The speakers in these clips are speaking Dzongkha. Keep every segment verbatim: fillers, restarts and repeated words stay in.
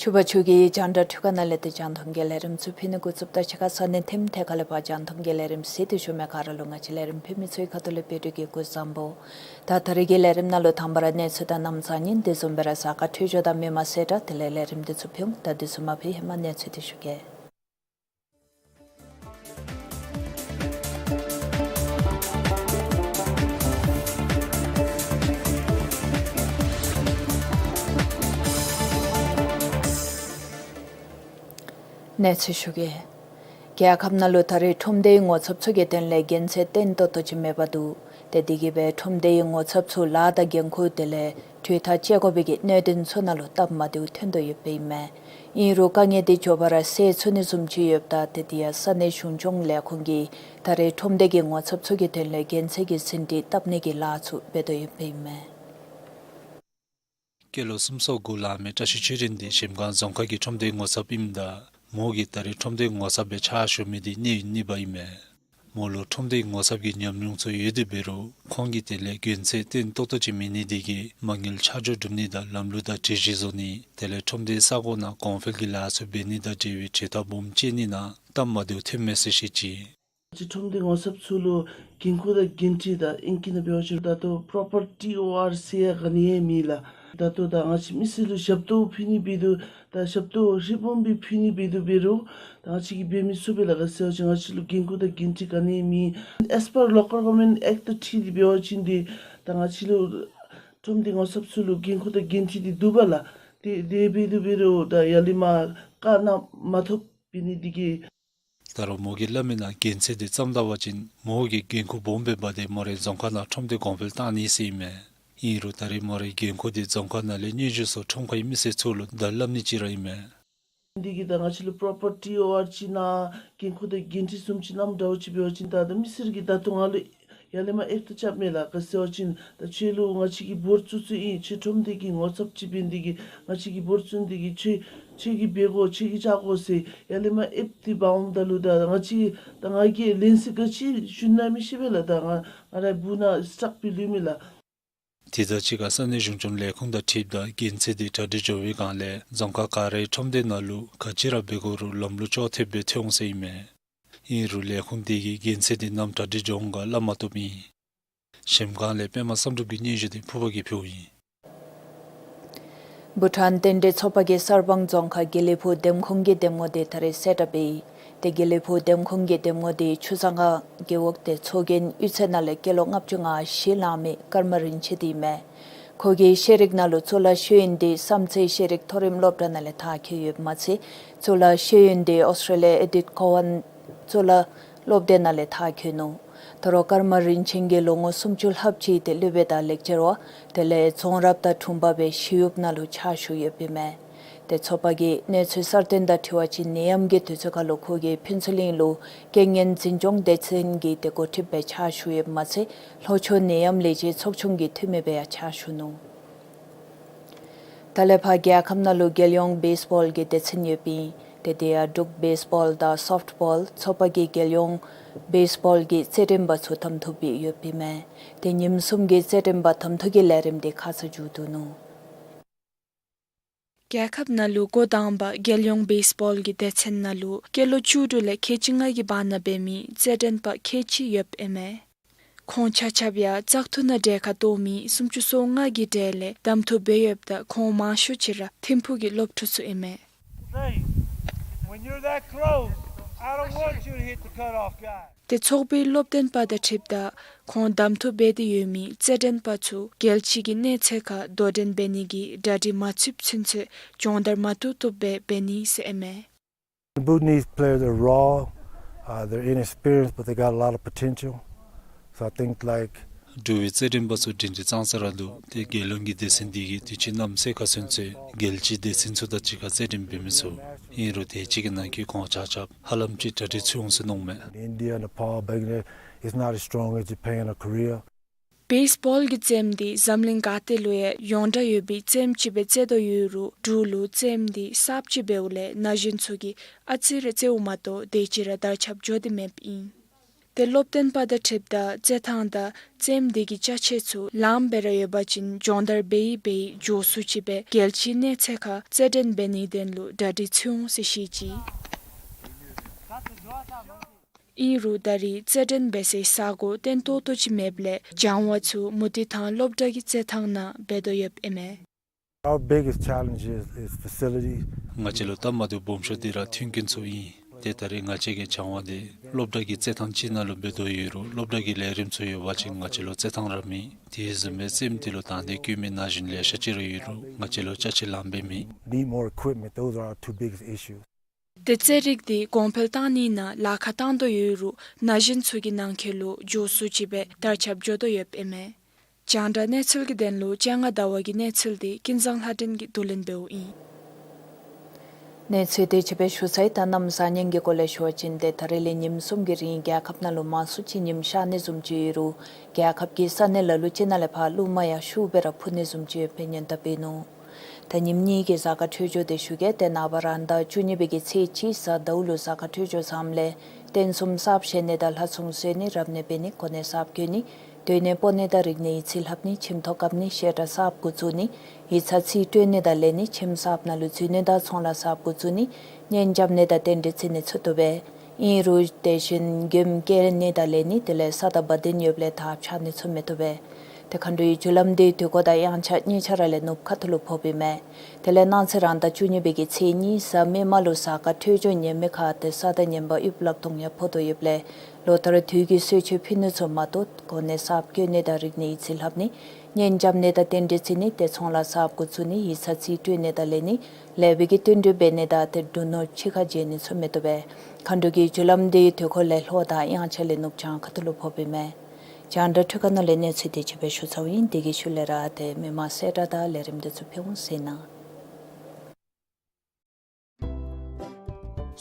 ཕྱུ་པ་ཕྱུགས་ཀྱི་རྒྱང་བསྒྲགས་འཕྲུལ་ཁང་ནང་ལས་ཏེ་རྒྱང་མཐོང་གི་ལས་རིམ་ཚུ་ཕུལ་ནི་འགོ་བཙུགསཔ་ད་ཕྱི་ཁ་ས་གནས་ཐིམ་ཐེ་ཁ་ལས་ཕར་རྒྱང་མཐོང་གི་ལས་རིམ་གཟིགས་ཏེ་བཞུགས་མི་ག་ར་ལུ་ང་བཅས་ལས་རིམ་ཕུལ་མི་ཚུ་གི་ཁ་ཐུག་ལས་བོད་ཕྲུག་གི་སྐུ་གཟུགས་བཟང་པོ། ད་ད་རེས་ཀྱི་ལས་རིམ་ནང་ལུ་དང་པ་ར་གནས་ཚུལ་དང་གནམ་གཤིས་ཉིན་དེ་བཟུམ་སྦེ་ར་གཟའ་སྐར་འཕྲོད་སྦྱོར་དང་མི་མང་གསལ་བསྒྲགས་དེ་ལས་ལས་རིམ་འདི་ཚུ་ཕུལ་འོང་། ད་འདི་ཚུ་མ་ཕུལ་ཧེ་མ་གནས་ཚུལ་འདི་ཞུ་གེ། གནས་ཚུལ་ཞུ་གེ། རྒྱལ་ཁབ་ནང་ལུ་ད་རེས་ཁྲོམ་སྡེའི་ངོ་ཚབ་ཚུ་གི་དོན་ལས་དགོན་ཚད་བརྟན་ཏོག་ཏོ་ཅིག་མེདཔ་འདུག། ཏེ་དེ་གིས་སྦེ་ཁྲོམ་སྡེའི་ངོ་ཚབ་ཚུ་ལཱ་དང་འགན་ཁུར་དེ་ལས་གྲོས་ཐག་བཅད་དགོ་པའི་གི་གནད་དོན་ཚུ་ནང་ལུ་སྟབས་མ་བདེཝ་ཐོན་དོ་ཡོདཔ་ཨིན་མས། ཨིན་རུང་དཀའ་ངལ་འདི་མགྱོགས་པ་ར་སེལ་ཚུགས་ནི་བཟུམ་ཅིག་ཡོདཔ་ད་ཏེ་དེ་ཡང་ས་གནས་གཞུང་སྐྱོང་ལས་ཁུངས་ཀྱིས་ད་རེས་ཁྲོམ་སྡེ་གི་ངོ་ཚབ་ཚུ་གི་དོན་ལས་དགོན་ཚད་ཀྱི་ཟིན་བྲིས་བཏབ་ནི་གི་ལཱ་ཚུ་འབད་དོ་ཡོདཔ་ཨིན་མས། སྐྱེས་ལོ་སུམ་ཅུ་སོ་དགུ་ལང་མི་བཀྲ་ཤིས་ཆོས་སྒྲོན་འདི་གཞལམ་སྒང་རྫོང་ཁག་གི་ཁྲོམ་སྡེའི་ངོ་ཚབ་ཨིནམ་ད་མོ་གིས་ད་རེས་ཁྲོམ་སྡེའི་ངོ་ཚབ་སྦེ་ཕྱག་ཞུ་མི་འདི་གནས་ཡུན་གཉིས་པ་ཨིན་མས། མོ་ལུ་ཁྲོམ་སྡེའི་ངོ་ཚབ་ཀྱི་ཉམས་མྱོང་ཚུ་ཡོད་དེ་འབད་རུང་ཁོང་གིས་དེ་ལས་དགོན་ཚད་བརྟན་ཏོག་ཏོ་ཅིག་མེད་ནི་དེ་གིས་མ་དངུལ་ཆ་འཇོག་སྒྲུབ་ནི་དང་ལམ་ལུགས་དང་སྒྲིག་གཞི་བཟོ་ནི་དེ་ལས་ཁྲོམ་སྡེའི་ས་གོ་ནང་གོང་འཕེལ་གྱི་ལཱ་ཚུ་འབད་ནི་དང་འབྲེལ་བའི་གྲོས་ཐག་སྦོམ་བཅད་ནི་ནང་སྟབས་མ་བདེཝ་ཐོནམ་མས་ཟེར་བཤད་ཅི། ང་བཅས་ཁྲོམ་སྡེ་ངོ་ཚབ་ཚུ་ལུ་འགན་ཁུར་དང་འགན་འཁྲི་དང་ཨིང་སྐད་ནང་འབད་བ་ཅིན་ད་ལྟོ་པོརོ་པར་ཊི་ཨོ་ཨར་ཟེར་ཡང་ག་ནི་ཡང་མེད་ལགས། ད་ལྟོ་ད་ང་བཅས་མི་སེར་ལུ་ཞབས་ཏོག་ཕུལ་ནི་འབད་དོ་ད་ཞབས་ཏོག་ཧྲིལ་བུམ་སྦེ་ཕུལ་ནི་འབད་དོ་འབད་རུང་ད་ང་བཅས་ཀྱིས་འབད་མི་ཚུགས་པས་ལགས། ག་ཅི་ཟེར་བ་ཅིན་ང་བཅས་ལུ་འགན་ཁུར་དང་འགན་འཁྲི་ག་ནི་ཡང་མེད། ཨེས་པར་ལོ་ཀལ་གོ་ཝར་མེནཊ་ཨེཀཊ་ཁྲིད་དེ་འབད་བ་ཅིན་འདི་ད་ང་བཅས་ལུ་ཁྲོམ་སྡེ་ངོ་ཚབ་ཚུ་ལུ་འགན་ཁུར་དང་འགན་འཁྲི་འདི་འདུག་པ་ལགས། དེ་དེ་འབད་དོ་འབད་རུང་ད་ཡར་ལས་མར་བཀའ་གནང་མ་ཐོབ་འབད་ནི་འདི་གིས། ད་རུང་མོ་གིས་སླབ་མི་ནང་དགོན་ཚད་འདི་བརྩམ་ད་པ་ཅིན་མོ་གིས་འགན་ཁུར་སྦོམ་སྦེ་འབག་སྟེ་མོ་རའི་རྫོང་ཁག་ནང་ཁྲོམ་སྡེ་གོང་འཕེལ་བཏང་ནི་ཟེར་ཨིན་མས། ཨིན་རུང་ད་རེས་མོ་རའི་འགན་ཁུར་འདི་རྫོང་ཁག་ནང་ལས་སྙན་ཞུ་སོར་ཁྲོམ་ཁའི་མི་སེར་ཚུ་ལུ་བརྡ་སླབ་ནི་ཅིག་ར་ཨིན་མས། འདི་གིས་ད་ང་བཅས་ལུ་པོརོ་པར་ཊི་ཨོ་ཨར་ཅིག་གནང་འགན་ཁུར་དང་འགན་འཁྲི་བཟུམ་ཅིག་གནངམ་འདྲཝ་ཅིག་འབད་བ་ཅིན་ད་ད་མི་སེར་གྱིས་ད་ལྟོ་ང་ལུ་ཡར་ལས་མར་ཨེབ་ཏོ་རྐྱབ་མས་ལགས། ག་ཅི་ཟེར་བ་ཅིན་ད་ཁྱོད་ལུ་ང་བཅས་ཀྱིས་འབོར་བཙུགས་བཙུགསཔ་ཨིན། ཁྱོད་ཁྲོམ་སྡེ་གི་ངོ་ཚབ་ཅིག་འབད་ནི་འདི་གིས་ང་བཅས་ཀྱིས་འབོར་བཙུགས་ནི་འདི་གིས་ཁྱོད་ཁྱོད་ཀྱིས་འབད་དགོ་ཁྱོད་ཀྱིས་བཅག་དགོ་ཟེར་ཡར་ལས་མར་ཨེབ་སྟེ་འབག་འོངམ་ད་ལུ་ད་ང་བཅས་ད་ང་གིས་ལན་གསལ་ག་ཅི་ཞུ་ནི་ཨིན་མི་ཤེས་པས་ལགས། ད་ང་ང་རའི་སྦུག་ནང་སྟག་སྦེ་ལུས་མས་ལགས། དེ་དང་གཅིག་ཁར་ས་གནས་གཞུང་སྐྱོང་ལས་ཁུངས་དང་འཁྲིལཝ་ད་དགོན་ཚད་འདི་གྲ་སྒྲིག་འགྱོ་བའི་སྒང་ལས་རྫོང་ཁག་ག་རའི་ཁྲོམ་སྡེ་ནང་ལུ་ག་ཅི་ར་འབད་དགོ་རུང་ལམ་ལུགས་ཅོག་འཐདཔ་སྦེ་ཐོན་འོང་ཟེར་ཨིན་མས། ཨིན་རུང་ལས་ཁུངས་དེ་གིས་དགོན་ཚད་འདི་ནམ་གྲ་སྒྲིག་འགྱོ་འོང་ག་སླབ་མ་བཏུབ་ཨིན། གཞལམ་སྒང་ལས་པདྨ་བསམ་གྲུབ་ཀྱི་སྙན་ཞུ་འདི་ཕུརཔ་གིས་ཕུལཝ་ཨིན། བྷུ་ཊཱན་རྟེན་འབྲེལ་ཚོགས་པ་གིས་གསར་སྤང་རྫོང་ཁག་དགེ་ལེགས་ཕུག་འདེམས་ཁོངས་ཀྱི་འདེམས་ངོ་འདི་ད་རེས་གསལ་བསྒྲགས་འབད་ཡི། ཏེ་དགེ་ལེགས་ཕུག་འདེམས་ཁོངས་ཀྱི་འདེམས་ངོ་འདི་ཆུ་བཟང་ཁ་རྒེད་འོག་ཏེ་ཚོགས་རྒྱན་གཡུས་ཚན་ནང་ལས་སྐྱེས་ལོ་ལྔ་བཅུ་ང་བཞི་ལང་མི་ཀརྨ་རིན་ཆེན་འདི་ཨིན་མས། ཁོ་གིས་ཤེས་རིག་ནང་ལུ་གཙུག་ལག་ཤེས་ཡོན་འདི་བསམ་རྩེ་ཤེས་རིག་མཐོ་རིམ་སློབ་གྲྭ་ནང་ལས་མཐར་འཁྱོལ་ཡོདཔ་མ་ཚད་གཙུག་ལག་ཤེས་ཡོན་འདི་ཨོསི་ཊྲེ་ལི་ཡ་ཨེ་ཌིཊ་ཀོ་ཝཱན་གཙུག་ལག་སློབ་སྡེ་ནང་ལས་མཐར་འཁྱོལ་ནུག། ད་རུང་ཀརྨ་རིན་ཆེན་གྱིས་ལོ་ངོ་སུམ་ཅུ་ལྷགཔ་ཅིག་ཏེ་སློབ་དཔོན་དང་ལེགས་སྦྱར་བ་དེ་ལས་རྫོང་རབ་དང་དྲུང་འཕར་སྦེ་ཞི་གཡོགཔ་ནང་ལུ་ཕྱག་ཞུ་ཡོདཔ་ཨིན་མས། ཏེ་ཚོགས་པ་གི་གནས་ཚུལ་གསར་བཏོན་དང་འཁྲིལ་བ་ཅིན་ནད་ཡམས་ཀྱི་དུས་ཚོད་ཁར་ལུ་ཁོ་གིས་ཕུན་ཚོགས་གླིང་ལུ་རྐྱེན་ངན་འཛིན་སྐྱོང་སྡེ་ཚན་གྱི་ཏེ་འགོ་ཁྲིདཔ་སྦེ་ཕྱག་ཞུ་ཡོདཔ་མ་ཚད་ལྷོ་ཕྱོགས་ནད་ཡམས་ལས་བྱེད་ཚོགས་ཆུང་གི་འཐུས་མི་སྦེ་ཡང་ཕྱག་ཞུ་ནུག། ད་ལས་ཕར་རྒྱལ་ཁབ་ནང་ལུ་རྒྱལ་ཡོངས་བེསི་བཱོལ་གྱི་སྡེ་ཚན་ཡོདཔ་ཨིན། ཏེ་དེ་ཡང་འབྲུག་བེསི་བཱོལ་དང་སོཕཊ་བཱོལ་ཚོགས་པ་གིས་རྒྱལ་ཡོངས་བེསི་བཱོལ་གྱི་རྩེད་འགྲན་པ་ཚུ་གདམ་འཐུ་འབད་ཡོདཔ་ཨིན་མས། ཏེ་ཉིནམ་གསུམ་གྱི་རྩེད་འགྲན་པ་གདམ་འཐུ་གི་ལས་རིམ་འདི་ཁ་ཙ་མཇུག་བསྡུ་ནུག། རྒྱལ་ཁབ་ནང་ལུ་འགོ་དང་པ་རྒྱལ་ཡོངས་བེསི་བཱོལ་གྱི་སྡེ་ཚན་ནང་ལུ་སྐྱེས་ལོ་བཅུ་དྲུག་ལས་ཁལ་གཅིག་ལྔ་གི་བར་ན་འབད་མི་རྩེད་འགྲན་པ་ཁལ་གཅིག་ཡོདཔ་ཨིན་མས། ཁོང་ཆ་ཁྱབ་ཡང་བཙག་འཐུ་ནང་གྲལ་ཁར་གཏོགས་མི་སུམ་ཅུ་སོ་ལྔ་གི་གྲས་ལས་གདམ་འཐུ་འབད་ཡོདཔ་ད་ཁོང་མང་ཤོས་ཅིག་ར་ཐིམ་ཕུག་གི་སློབ་ཕྲུག་ཚུ་ཨིན་མས། Hey, when you're that close, I don't want you to hit the cutoff guy. ཏེ་ཚོགས་པའི་སློབ་སྟོན་པ་དང་འཁྲིལཝ་ད་ཁོང་གདམ་འཐུ་འབད་དེ་ཡོད་མི་རྩེད་འགྲན་པ་ཚུ་རྒྱལ་སྤྱི་གི་གནས་ཚད་ཁར་དོ་འགྲན་འབད་ནི་གི་གྲ་སྒྲིག་མ་ཚུདཔ་ཚུན་ཚོད་སྦྱོང་བརྡར་མ་བཏུབ་བཏུབ་སྦེ་འབད་ནི་ཟེར་ཨིན་མས། The Bhutanese players are raw, uh, they're inexperienced, but they got a lot of potential. So I think, like, འབྲུག་པའི་རྩེད་འགྲན་པ་ཚུ་སྒྲིང་སྒྲི་ཙང་ཙ་ར་འདུག། ཏེ་རྒྱལ་ཡོངས་ཀྱི་སྡེ་ཚན་འདི་གིས་དུས་ཅི་གནམ་སེར་ཁ་ཚུན་ཚོད་རྒྱལ་སྤྱིའི་སྡེ་ཚན་ཚུ་དང་གཅིག་ཁར་རྩེད་འགྲན་འབད་མི་ཚུགས། ཨིན་རུང་དུས་ཅི་གི་ནང་འཁོད་ཁོང་ཆ་ཁྱབ་ཧ་ལམ་ཅིག་གྲ་སྒྲིག་ཚུད་འོང་ཟེར་མནོཝ་མས། India, Nepal, Bangladesh, it's not as strong as Japan or Korea. བེསི་བཱོལ་གྱི་རྩེདམོ་འདི་འཛམ་གླིང་ག་ཏེ་ལུ་ཡང་ཡོངས་གྲགས་ཡོད་པའི་རྩེདམོ་ཅིག་སྦེ་རྩེ་དོ་ཡོད་རུང་འབྲུག་ལུ་རྩེདམོ་འདི་གསརཔ་ཅིག་འབདཝ་ལས་ན་གཞོན་ཚུ་གིས་ཨ་ཙི་རེ་རྩེཝ་མ་གཏོགས་དེ་ཅིག་ར་དར་ཁྱབ་འགྱོ་སྟེ་མེདཔ་ཨིན། ཏེ་སློབ་སྟོན་པ་དང་འཁྲིལཝ་ད་རྩེད་ཐངས་དང་རྩེདམོ་འདི་གི་ཅ་ཆས་ཚུ་ལངམ་སྦེ་ར་ཡོད་པ་ཅིན་སྦྱོང་བརྡར་འབད་ཡི་འབད་ཡི་མགྱོགས་སུ་ཅིག་སྦེ་རྒྱལ་སྤྱིའི་གནས་ཚད་ཁར་རྩེད་འགྲན་འབད་ནིའི་དོན་ལུ་གྲ་སྒྲིག་ཚུད་འོང་ཟེར་བཤད་ཅི། ཨིན་རུང་ད་རེས་རྩེད་འགྲན་འབད་སའི་ས་གོ་བརྟན་ཏོག་ཏོ་ཅིག་མེདཔ་ལས་སྦྱང་བ་ཚུ་མུ་ཏིག་ཐང་སློབ་གྲྭ་གི་རྩེད་ཐང་ནང་འབད་དོ་ཡོདཔ་ཨིན་མས། Our biggest challenge is, is facilities. ང་བཅས་ལུ་སྟབས་མ་བདེཝ་སྦོམ་ཤོས་འདི་ར་མཐུན་རྐྱེན་ཚུ་ཨིན། ཏེ་ད་རེས་ང་བཅས་ཀྱི་སྦྱང་བ་འདི་སློབ་གྲྭ་གི་རྩེད་ཐང་ཅིག་ནང་ལུ་འབད་དོ་ཡོད་རུང་སློབ་གྲྭ་གི་ལས་རིམ་ཚུ་ཡོད་པ་ཅིན་ང་བཅས་ལུ་རྩེད་ཐང་ར་མེད། དེ་བཟུམ་སྦེ་རྩེདམོ་འདི་ལུ་དང་འདོད་བསྐྱེད་མི་ན་གཞོན་ལེ་ཤ་ཅིག་ར་ཡོད་རུང་ང་བཅས་ལུ་ཅ་ཆས་ལངམ་སྦེ་མེད། Need more equipment. Those are our two biggest issues. ཏེ་རྩེད་རིགས་འདི་གོང་འཕེལ་གཏང་ནི་ནང་ལཱ་ཁག་བཏང་དོ་ཡོད་རུང་ན་གཞོན་ཚུ་གི་ནང་འཁོད་ལུ་མགྱོགས་སུ་ཅིག་སྦེ་དར་ཁྱབ་འགྱོ་དོ་ཡོདཔ་ཨིན་མས། རྒྱང་བསྒྲགས་གནས་ཚུལ་གྱི་དོན་ལུ་སྤྱན་སྔ་ཟླ་བ་གི་གནས་ཚུལ་འདི་ཀུན་བཟང་ལྷ་སྒྲོན་གྱིས་བསྡུ་ལེན་འབདཝ་ཨིན། གནས་ཚུལ་དེ་ཅིག་སྦེ་ཞུ་ཚར་ཡི། ད་གནམ་གཤིས་ཉིནམ་གྱི་སྐོར་ལས་ཞུ་བ་ཅིན་ཏེ་ད་རེས་ལས་ཉིནམ་གསུམ་གྱི་རིང་རྒྱལ་ཁབ་ནང་ལུ་མང་སུ་ཅིག་ཉིམ་ཤར་ནི་བཟུམ་ཅིག་ཡོད་རུང་རྒྱལ་ཁབ་ཀྱི་ས་གནས་ལ་ལུ་ཅིག་ནང་ལས་ཕར་རླུང་མ་ཡང་ཤུགས་སྦེ་ར་འཕུ་ནི་བཟུམ་ཅིག་ཡོདཔ་སྦེ་སྙན་ཏ་འབད་ནུག། ད་ཉིནམ་གཉིས་ཀྱི་གཟའ་སྐར་འཕྲོད་སྦྱོར་དེ་ཞུ་གེ། ཏེ་ནངས་པ་རང་ཟླ་བཅུ་གཉིས་པའི་གི་ཚེས་གཅིག་གཟའ་ཟླཝ་ལུ་གཟའ་སྐར་འཕྲོད་སྦྱོར་ཚངམ་ལས་རྟེན་གསུམ་གསརཔ་བཞེངས་ནི་དང་ལྷ་ཚོགས་གསོལ་ནི་རབ་གནས་འབད་ནི་གོ་གནས་གསརཔ་བསྐོ་ནི་སྡོད་གནས་སྤོ་ནི་དང་རིག་གནས་ཡིག་རྩིས་ལྷབ་ནི་ཁྱིམ་ཐོག་བཀབ་ནི་བཤད་གྲྭ་གསརཔ་འགོ་བཙུགས་ནི་ཡིག་ཚང་རྩིས་སྤྲོད་ནི་དང་ལེན་ནི་ཁྱིམ་གསརཔ་ནང་ལུ་འཛུལ་ནི་དང་ཚོང་ལཱ་གསརཔ་འགོ་བཙུགས་ནི་གཉེན་རྐྱབ་ནི་དང་རྟེན་འབྲེལ་བརྩི་ནི་ཚུ་བཏུབ་པས། ཨིན་རུང་དེ་བཞིན་མགྱོནམ་བསྐྱལ་ནི་དང་ལེན་ནི་དེ་ལས་ས་དང་བ་དན་ཡོདཔ་ལས་ཐགཔ་ཆག་ནི་ཚུ་མི་བཏུབ་པས། ཏེ་མཁའ་འགྲོའི་རྒྱུ་ལམ་འདི་དུས་འཁོར་དང་དབྱངས་འཆར་གཉིས་ཆ་ར་ལས་ནུབ་ཁ་ཐུག་ལུ་ཕོགཔ་ཨིན་མས། དེ་ལས་གནངས་ཚེ་རང་ཟླ་བཅུ་གཉིས་པའི་གི་ཚེས་གཉིས་གཟའ་མིག་དམར་ལུ་གཟའ་སྐར་འཕྲོད་སྦྱོར་ངན་མི་ཁར་ཏེ་ས་དང་ཉིམ་པ་དབུལ་ལོ་གཏོང་ཡང་ཕོག་དོ་ཡོདཔ་ལས་ལོ་ལྟར་དུས་ཀྱི་གསོལ་མཆོད་ཕུལ་ནི་ཚུ་མ་གཏོགས་གོ་གནས་གསརཔ་བསྐོ་ནི་དང་རིག་གནས་ཡིག་རྩིས་ལྷབ་ནི་གཉེན་རྐྱབ་ནི་དང་རྟེན་འབྲེལ་བརྩི་ནི་ཏེ་ཚོང་ལཱ་གསརཔ་འགོ་བཙུགས་ནི་ཡིག་ཚང་རྩིས་སྤྲོད་ནི་དང་ལེན་ནི་ལེགས་པའི་གི་བསྟུན་གྲོས་འབད་ནི་དང་ཏེ་འབྲུ་ནོར་ཕྱི་ཁར་བརྗེ་ནི་ཚུ་མི་བཏུབ་པས། མཁའ་འགྲོ་གི་རྒྱུ་ལམ་འདི་དུས་འཁོར་ལས་ལྷོ་དང་དབྱངས་འཆར་ལས་ནུབ་བྱང་ཁ་ཐུག་ལུ་ཕོགཔ་ཨིན་མས། རྒྱང་བསྒྲགས་འཕྲུལ་ཁང་ནང་ལས་གནས་ཚུལ་དེ་ཅིག་སྦེ་ཞུ་ཚརཝ་ཨིན། དེ་གི་ཤུལ་ལས་ར་ཏེ་མི་མང་གསལ་བསྒྲགས་དང་ལས་རིམ་དེ་ཚུ་ཕུལ་འོང་ཟེར་ཨིན།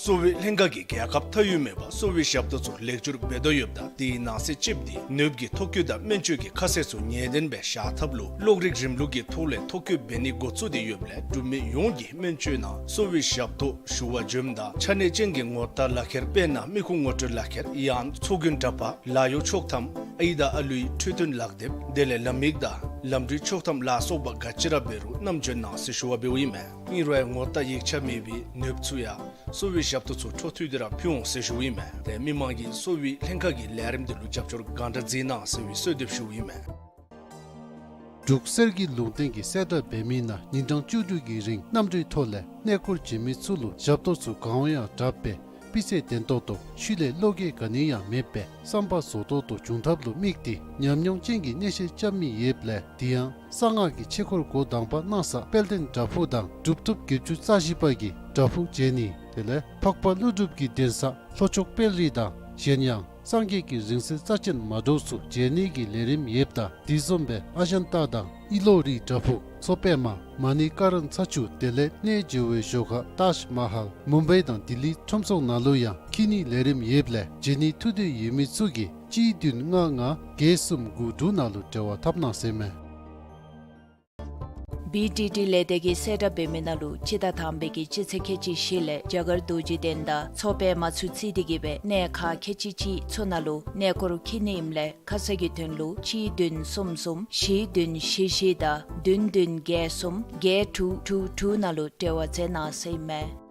གསོ་བའི་ལྷན་ཁག་གིས་རྒྱལ་ཁབ་མཐའ་དབུས་མེད་པར་གསོ་བའི་ཞབས་ཏོག་ཚུ་ལེགས་བཅོས་འབད་དོ་ཡོདཔ་ད་དེའི་ནང་གསེས་གཅིག་འདི་ནདཔ་གི་ཐོ་བཀོད་དང་སྨན་བཅོས་ཀྱི་ཁ་གསལ་ཚུ་ངེས་གཏན་སྦེ་བཞག་ཐབས་ལུ་གློག་རིག་རིམ་ལུགས་ཀྱི་ཐོག་ལས་ཐོ་བཀོད་འབད་ནི་འགོ་བཙུགས་ཏེ་ཡོདཔ་ལས་འབྲུག་མི་ཡོངས་ཀྱིས་སྨན་བཅོས་ནང་གསོ་བའི་ཞབས་ཏོག་ཞུ་བར་འབྱོནམ་ད་ཆ་གནས་ཅན་གྱི་ངོ་རྟགས་ལག་ཁྱེར་དཔེར་ན་མི་ཁུངས་ངོ་སྤྲོད་ལག་ཁྱེར་ཡང་ཚོགས་རྒྱུན་འདྲ་པར་ལཱ་གཡོག་ཆོག་ཐམ་ཨའི་དང་ཨ་ལུའི་འཕྲོད་བསྟེན་ལག་དེབ་དེ་ལས་ལམ་ཡིག་དང་ལམ་འགྲུལ་ཆོག་ཐམ་ལ་སོགས་པ་ག་ཅི་ར་འབད་རུང་བསྣམས་འབྱོན་གནང་ཟེར་ཞུ་བ་འབདཝ་ཨིན་མས། ཨིན་རུང་ཡང་ངོ་རྟགས་ཡིག་ཆ་མེད་པའི་ནདཔ་ཚུ་ཡང་གསོ་བའི་ཞབས་ཏོག་ཚུ་འཕྲོ་མཐུད་དེ་ར་ཕུལ་འོང་ཟེར་ཞུཝ་ཨིན་མས། ཏེ་མི་མང་གིས་གསོ་བའི་ལྷན་ཁག་གི་ལས་རིམ་དེ་ལུ་རྒྱབ་སྐྱོར་གང་དྲག་མཛད་གནང་ཟེར་བའི་གསོལ་འདེབས་ཞུཝ་ཨིན་མས། འབྲུག་གསེར་གྱི་ལུང་བསྟན་གྱི་གསལ་བསྒྲགས་འབད་མི་ནང་ཉིན་གྲངས་བཅུ་དྲུག་གི་རིང་གནམ་གྲུའི་ཐོག་ལས་གནས་སྐོར་བྱོན་མི་ཚུ་ལུ་ཞབས་ཏོག་ཚུ་གང་འོང་ཡང་དྲག་པས། སྤུས་ཚད་ལྡན་ཏོག་ཏོ་ཤུལ་ལས་བློ་འགྱོད་ག་ནི་ཡང་མེད་པས་བསམ་པ་རྫོགས་ཏོག་ཏོ་བྱུང་ཐབས་ལུ་དམིགས་ཏེ་ཉམས་མྱོང་ཅན་གྱི་གནས་བཤད་རྐྱབ་མི་ཡོདཔ་ལས་དེ་ཡང་གསང་སྔགས་ཀྱི་ཆོས་འཁོར་འགོ་དང་པ་གནང་ས་དཔལ་ལྡན་བྲག་ཕུག་དང་གྲུབ་ཐོབ་བརྒྱད་ཅུ་རྩ་བཞི་པ་གི་བྲག་ཕུག་མཇལ་ནི་དེ་ལས་འཕགས་པ་ཀླུ་སྒྲུབ་ཀྱི་གདན་ས་ལྷོ་ཕྱོགས་དཔལ་རི་དང་གཞན་ཡང་སངས་རྒྱས་ཀྱི་རིང་བསྲེལ་རྩ་ཅན་མ་འདྲཝ་ཚུ་མཇལ་ནི་གི་ལས་རིམ་ཡོདཔ་ད་དེ་བཟུམ་སྦེ་ཨ་ཛན་ཏ་དང་ཨི་ལོ་རིའི་བྲག་ཕུག་མཚོ་པདྨ་མ་ཎི་ཀ་ར་ན་ཚ་ཆུ་དེ་ལས་གནས་མཇལ་བའི་ཞོར་ཁར་ཏཱཇ་མ་ཧཱལ་མུམ་བའི་དང་ལྡི་ལི་ཁྲོམ་ཚོགས་ནང་ལུ་ཡང་འཁྱིད་ནི་ལས་རིམ་ཡོདཔ་ལས་མཇལ་ནི་ཐུགས་འདོད་ཡོད་མི་ཚུ་གིས་གཅིག་བདུན་ལྔ་ལྔ་བརྒྱད་གསུམ་དགུ་དྲུག་ནང་ལུ་འབྲེལ་བ་འཐབ་གནང་ཟེར་མས། བི་ཌི་ཌི་ལས་སྡེ་གིས་གསལ་བསྒྲགས་འབད་མི་ནང་ལུ་སྤྱི་ཟླ་དང་པའི་གི་སྤྱི་ཚེས་ཁལ་གཅིག་བཞི་ལས་རྒྱ་གར་རྡོ་རྗེ་གདན་དང་མཚོ་པདྨ་ཚུ་བརྩིས་ཏེ་གི་སྦེ་གནས་ཁག་ཁལ་གཅིག་གཅིག་ཚུ་ནང་ལུ་གནས་སྐོར་འཁྱིད་ནི་ཨིནམ་ལས་ཁ་གསལ་གྱི་དོན་ལུ་གཅིག་བདུན་གསུམ་གསུམ་བཞི་བདུན་བཞི་བཞི་དང་བདུན་བདུན་བརྒྱད་གསུམ་བརྒྱད་དྲུག་དྲུག་དྲུག་ནང་ལུ་འབྲེལ་བ་མཛད་གནང་ཟེར་ཨིན་མས།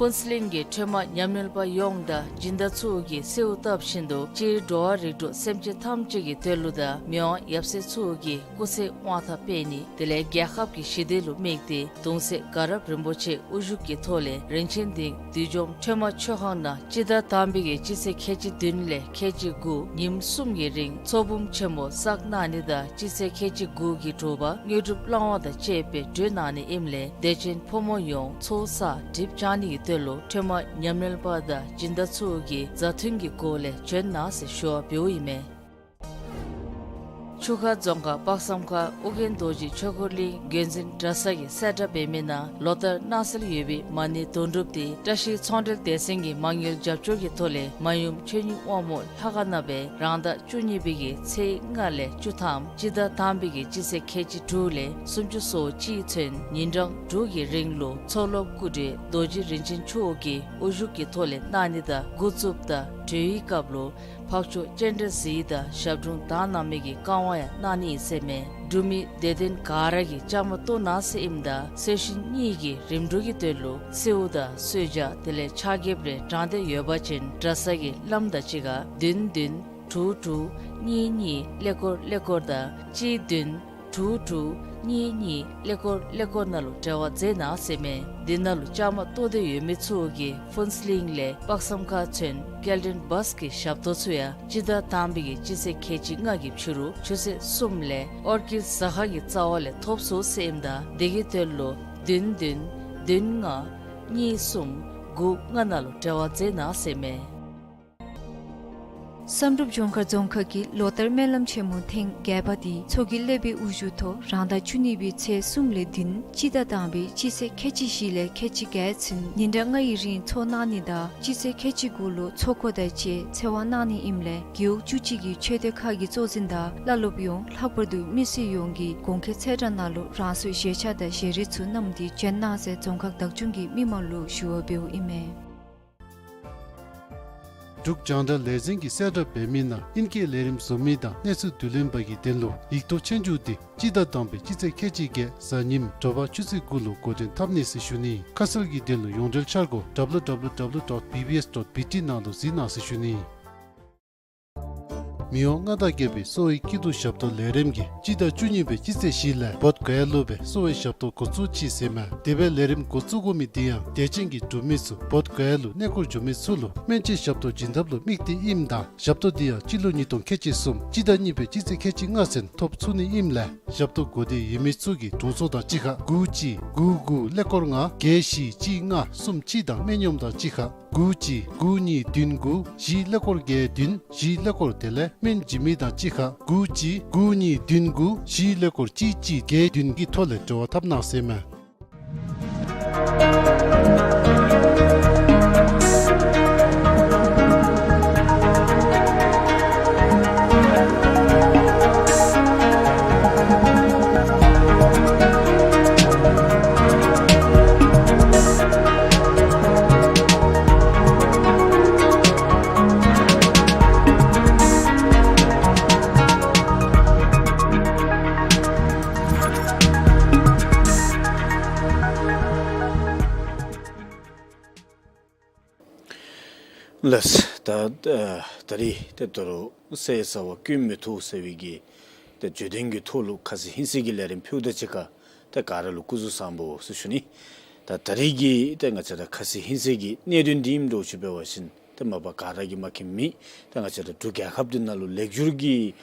ཕུན་ཚོགས་གླིང་གི་ཁྲོས་མ་ཉམས་ལེན་པ་ཡོངས་དང་སྦྱིན་བདག་ཚུ་གིས་གསོལཝ་བཏབ་བཞིན་དུ་སྤྱིར་འགྲོ་བ་རིགས་དྲུག་སེམས་ཅན་ཐམས་ཅད་ཀྱི་དོན་ལུ་དང་མི་དབང་ཡབ་སྲས་ཚུ་གི་སྐུ་ཚེ་དབང་ཐང་སྤེལ་ནི་དེ་ལས་རྒྱལ་ཁབ་ཀྱི་ཞི་བདེ་ལུ་དམིགས་ཏེ་གདུང་སྲས་དགའ་རབ་རིན་པོ་ཆེ་དབུ་བཞུགས་ཀྱི་ཐོག་ལས་རིན་ཆེན་གདིང་བདུད་འཇོམས་ཁྲོས་མ་མཆོད་ཁང་ནང་སྤྱི་ཟླ་དང་པའི་གི་སྤྱི་ཚེས་ཁལ་གཅིག་བདུན་ལས་ཁལ་གཅིག་དགུ་ཉིནམ་གསུམ་གྱི་རིང་ཚོགས་འབུམ་ཆེན་མོ་བསགས་གནང་ནི་དང་སྤྱི་ཚེས་ཁལ་གཅིག་དགུ་གི་དྲོ་པ་དངོས་གྲུབ་བླང་བ་དང་བཅས་པའི་གྲོལ་གནང་ནི་ཨིནམ་ལས་དད་ཅན་ཕོ་མོ་ཡོངས་ཚོགས་བསགས་སྒྲིབ་སྦྱང་ནི་གི་དོན་ལུ་ཁྲོས་མ་ཉམས་ལེན་པ་དང་སྦྱིན་བདག་ཚུ་གིས་མཛའ་མཐུན་གྱི་སྒོ་ལས་བྱོན་གནང་ཟེར་ཞུ་བ་འབདཝ་ཨིན་མས། ཆུ་ཁ་རྫོང་ཁག་དཔག་བསམ་ཁ་ཨོ་རྒྱན་རྡོ་རྗེ་ཆོས་འཁོར་གླིང་དགོན་འཛིན་གྲྭ་ཚང་གིས་གསལ་བསྒྲགས་འབད་མི་ནང་ལོ་ལྟར་གནང་སྲོལ་ཡོད་པའི་མ་ཎི་དོན་གྲུབ་སྟེ་བཀྲ་ཤིས་ཚོང་འབྲེལ་སྡེ་ཚན་གྱི་མ་དངུལ་རྒྱབ་སྐྱོར་གྱི་ཐོག་ལས་མ་ཡུམ་ཆོས་ཉིད་དབང་མོ་ལྷ་ཁང་ནང་སྦེ་རང་ཟླ་བཅུ་གཉིས་པའི་གི་ཚེས་ལྔ་ལས་བཅུ་ཐམ་སྤྱི་ཟླ་དང་པའི་གི་སྤྱི་ཚེས་ཁལ་གཅིག་དྲུག་ལས་སུམ་ཅུ་སོ་གཅིག་ཚུན་ཉིན་གྲངས་དྲུག་གི་རིང་ལུ་མཚོ་ལྷོ་སྐུ་བགྲེས་རྡོ་རྗེ་རིན་ཆེན་མཆོག་གི་དབུ་བཞུགས་ཀྱི་ཐོག་ལས་གནང་ནི་དང་འགོ་བཙུགསཔ་དང་གྲོལ་བའི་སྐབས་ལུ་འཕགས་མཆོག་སྤྱན་རས་གཟིགས་དང་ཞབས་དྲུང་དག་སྣང་མའི་གི་བཀའ་དབང་ཡང་གནང་ནི་ཨིན་ཟེར་མས། འབྲུག་མི་དད་ལྡན་ག་ར་གིས་བཅའ་མར་གཏོགས་གནང་ཟེར་ཨིནམ་ད་གསོལ་གཞིས་གཉིས་ཀྱི་རིམ་གྲོ་གི་དོན་ལུ་གསོལཝ་དང་གསོལ་ཇ་དེ་ལས་ཕྱག་འགྱེད་རེ་དྲང་སྟེ་ཡོད་པ་ཅིན་གྲྭ་ཚང་གི་བླམ་དང་གཅིག་ཁར་བདུན་བདུན་དྲུག་དྲུག་གཉིས་གཉིས་ཀླད་ཀོར་ཀླད་ཀོར་དང་གཅིག་བདུན་དྲུག་དྲུག་གཉིས་གཉིས་ཀླད་ཀོར་ཀླད་ཀོར་ནང་ལུ་འབྲེལ་བ་མཛད་གནང་ཟེར་མས། འདི་ནང་ལུ་བཅའ་མར་གཏོགས་ཏེ་ཡོད་མི་ཚུ་གིས་ཕུན་ཚོགས་གླིང་ལས་དཔག་བསམ་ཁ་ཚུན་སྐྱེལ་འདྲེན་བཱས་ཀྱི་ཞབས་ཏོག་ཚུ་ཡང་སྤྱི་ཟླ་དང་པའི་གི་སྤྱི་ཚེས་ཁལ་གཅིག་ལྔ་གི་ཕྱི་རུ་ཆུ་ཚོད་གསུམ་ལས་ཨོར་ཀིཌ་ཟ་ཁང་གི་རྩ་བ་ལས་ཐོབ་ཚུགས་ཟེར་ཨིནམ་ད་དེ་གི་དོན་ལུ་བདུན་བདུན་བདུན་ལྔ་གཉིས་གསུམ་དགུ་ལྔ་ནང་ལུ་འབྲེལ་བ་མཛད་གནང་ཟེར་མས། བསམ་གྲུབ་ལྗོངས་མཁར་རྫོང་ཁག་གི་ལོ་ལྟར་སྨོན་ལམ་ཆེན་མོ་ཐེངས་བརྒྱད་པ་འདི་མཚོ་སྐྱེས་ཀླད་པའི་དབུ་བཞུགས་ཐོག་རང་ཟླ་བཅུ་གཉིས་པའི་ཚེས་གསུམ་ལས་བདུན་སྤྱི་ཟླ་དང་པའི་སྤྱི་ཚེས་ཁལ་གཅིག་བཞི་ལས་ཁལ་གཅིག་བརྒྱད་ཚུན་ཉིན་གྲངས་ལྔ་ཡི་རིང་ཚོགས་གནང་ནི་དང་སྤྱི་ཚེས་ཁལ་གཅིག་དགུ་ལུ་ཚོགས་འཁོར་དང་བཅས་ཚེ་དབང་གནང་ནི་ཨིནམ་ལས་རྒེད་འོག་བཅུ་གཅིག་གི་ཆོས་སྡེ་ཁག་གི་གཙོ་འཛིན་དང་བླ་སློབ་ཡོངས་ལྷག་པར་དུ་མི་སེར་ཡོངས་ཀྱིས་གོང་འཁོད་ཚེས་གྲངས་ནང་ལུ་རང་སོའི་བཞེས་ཆ་དང་བཞེས་རིགས་ཚུ་བསྣམས་ཏེ་བྱོན་གནང་ཟེར་རྫོང་ཁག་བདག་སྐྱོང་གིས་མི་མང་ལུ་ཞུ་བ་འབདཝ་ཨིན་མས། འབྲུག་རྒྱང་བསྒྲགས་ལས་འཛིན་གྱིས་གསལ་བསྒྲགས་འབད་མི་ནང་ཨིན་སྐད་ལས་རིམ་བཟོ་མི་དང་གནས་ཚུལ་བསྡུ་ལེན་པ་གི་དོན་ལུ་ཡིག་ཐོག་ཆོས་རྒྱུགས་འདི་སྤྱི་ཟླ་དང་པའི་སྤྱི་ཚེས་ཁལ་གཅིག་བརྒྱད་གཟའ་ཉིམ་དྲོ་པ་ཆུ་ཚོད་དགུ་ལུ་འགོ་འདྲེན་འཐབ་ནི་ཟེར་ཞུ་ནི། ཁ་གསལ་གྱི་དོན་ལུ་ཡོངས་འབྲེལ་འཆར་སྒོ་W W W dot B B S dot B T ནང་ལུ་གཟིགས་གནང་ཟེར་ཞུ་ནི། མི་དབང་མངའ་བདག་རྒྱལ་པོའི་གསོ་བའི་སྐྱིད་སྡུག་ཞབས་ཏོག་ལས་རིམ་གྱིས་སྤྱི་ཟླ་བཅུ་གཉིས་པའི་སྤྱི་ཚེས་བཞི་ལས་བོདྷ་ག་ཡ་ལུ་སྦེ་གསོ་བའི་ཞབས་ཏོག་འགོ་བཙུགས་ཅི་ཟེར་མས། དེ་སྦེ་ལས་རིམ་འགོ་བཙུགས་དགོ་མི་འདི་ཡང་དད་ཅན་གྱི་འབྲུག་མི་ཚུ་བོདྷ་ག་ཡ་ལུ་གནས་སྐོར་འགྱོ་མི་ཚུ་ལུ་སྨན་བཅོས་ཞབས་ཏོག་བྱིན་ཐབས་ལུ་དམིགས་ཏེ་ཨིནམ་ད་ཞབས་ཏོག་འདི་ཡང་སྤྱི་ལོ་ཉིས་སྟོང་ཁལ་གཅིག་གསུམ་སྤྱི་ཟླ་གཉིས་པའི་སྤྱི་ཚེས་ཁལ་གཅིག་ལྔ་ཚུན་ཐོབ་ཚུགས་ནི་ཨིནམ་ལས་ཞབས་ཏོག་དགོ་འདོད་ཡོད་མི་ཚུ་གིས་དྲུང་འཚོ་དང་གཅིག་ཁར་དགུ་གཅིག་དགུ་དགུ་ཀླད་ཀོར་ལྔ་བརྒྱད་བཞི་གཅིག་ལྔ་གསུམ་གཅིག་དང་སྨན་གཡོགམོ་དང་གཅིག་ཁར་དགུ་གཅིག་དགུ་གཉིས་བདུན་དགུ་བཞི་ཀླད་ཀོར་བརྒྱད་བདུན་བཞི་ཀླད་ཀོར་དེ་ལས་སྨན་བྱིན་མི་དང་གཅིག་ཁར་དགུ་གཅིག་དགུ་གཉིས་བདུན་དགུ་བཞི་ཀླད་ཀོར་གཅིག་གཅིག་བརྒྱད་བདུན་གྱི་ཐོག་ལས་འབྲེལ་བ་འཐབ་གནང་ཟེར་མས། ལགས། ད་ད་རིས་ཏེ་ད་རུང་ཟེར་ས་བ་ཀུན་མི་ཐུབ་ཟེར་བའི་གི་ཏེ་བརྗོད་དོན་གྱི་ཐོག་ལུ་ཁ་ཚིག་ཧིང་སངས་ཀྱི་ལས་རིམ་ཕུལཝ་ད་གཅིག་ཁར་ཏེ་ག་ར་ལུ་སྐུ་གཟུགས་བཟང་པོ་ཟེར་ཞུ་ནི། ད་ད་རིས་ཀྱི་ཏེ་ང་བཅས་ར་ཁ་ཚིག་ཧིང་སངས་ཀྱི་གནད་དོན་འདི་ཨིནམ་འདྲཝ་ཅིག་འབད་བ་ཅིན་ཏེ་མ་པ་ག་ར་གིས་མ་མཁྱེན་མི་ཏེ་ང་བཅས་ར་འབྲུག་རྒྱལ་ཁབ་འདི་ནང་ལུ་ལེགས་བསྒྱུར་གྱི་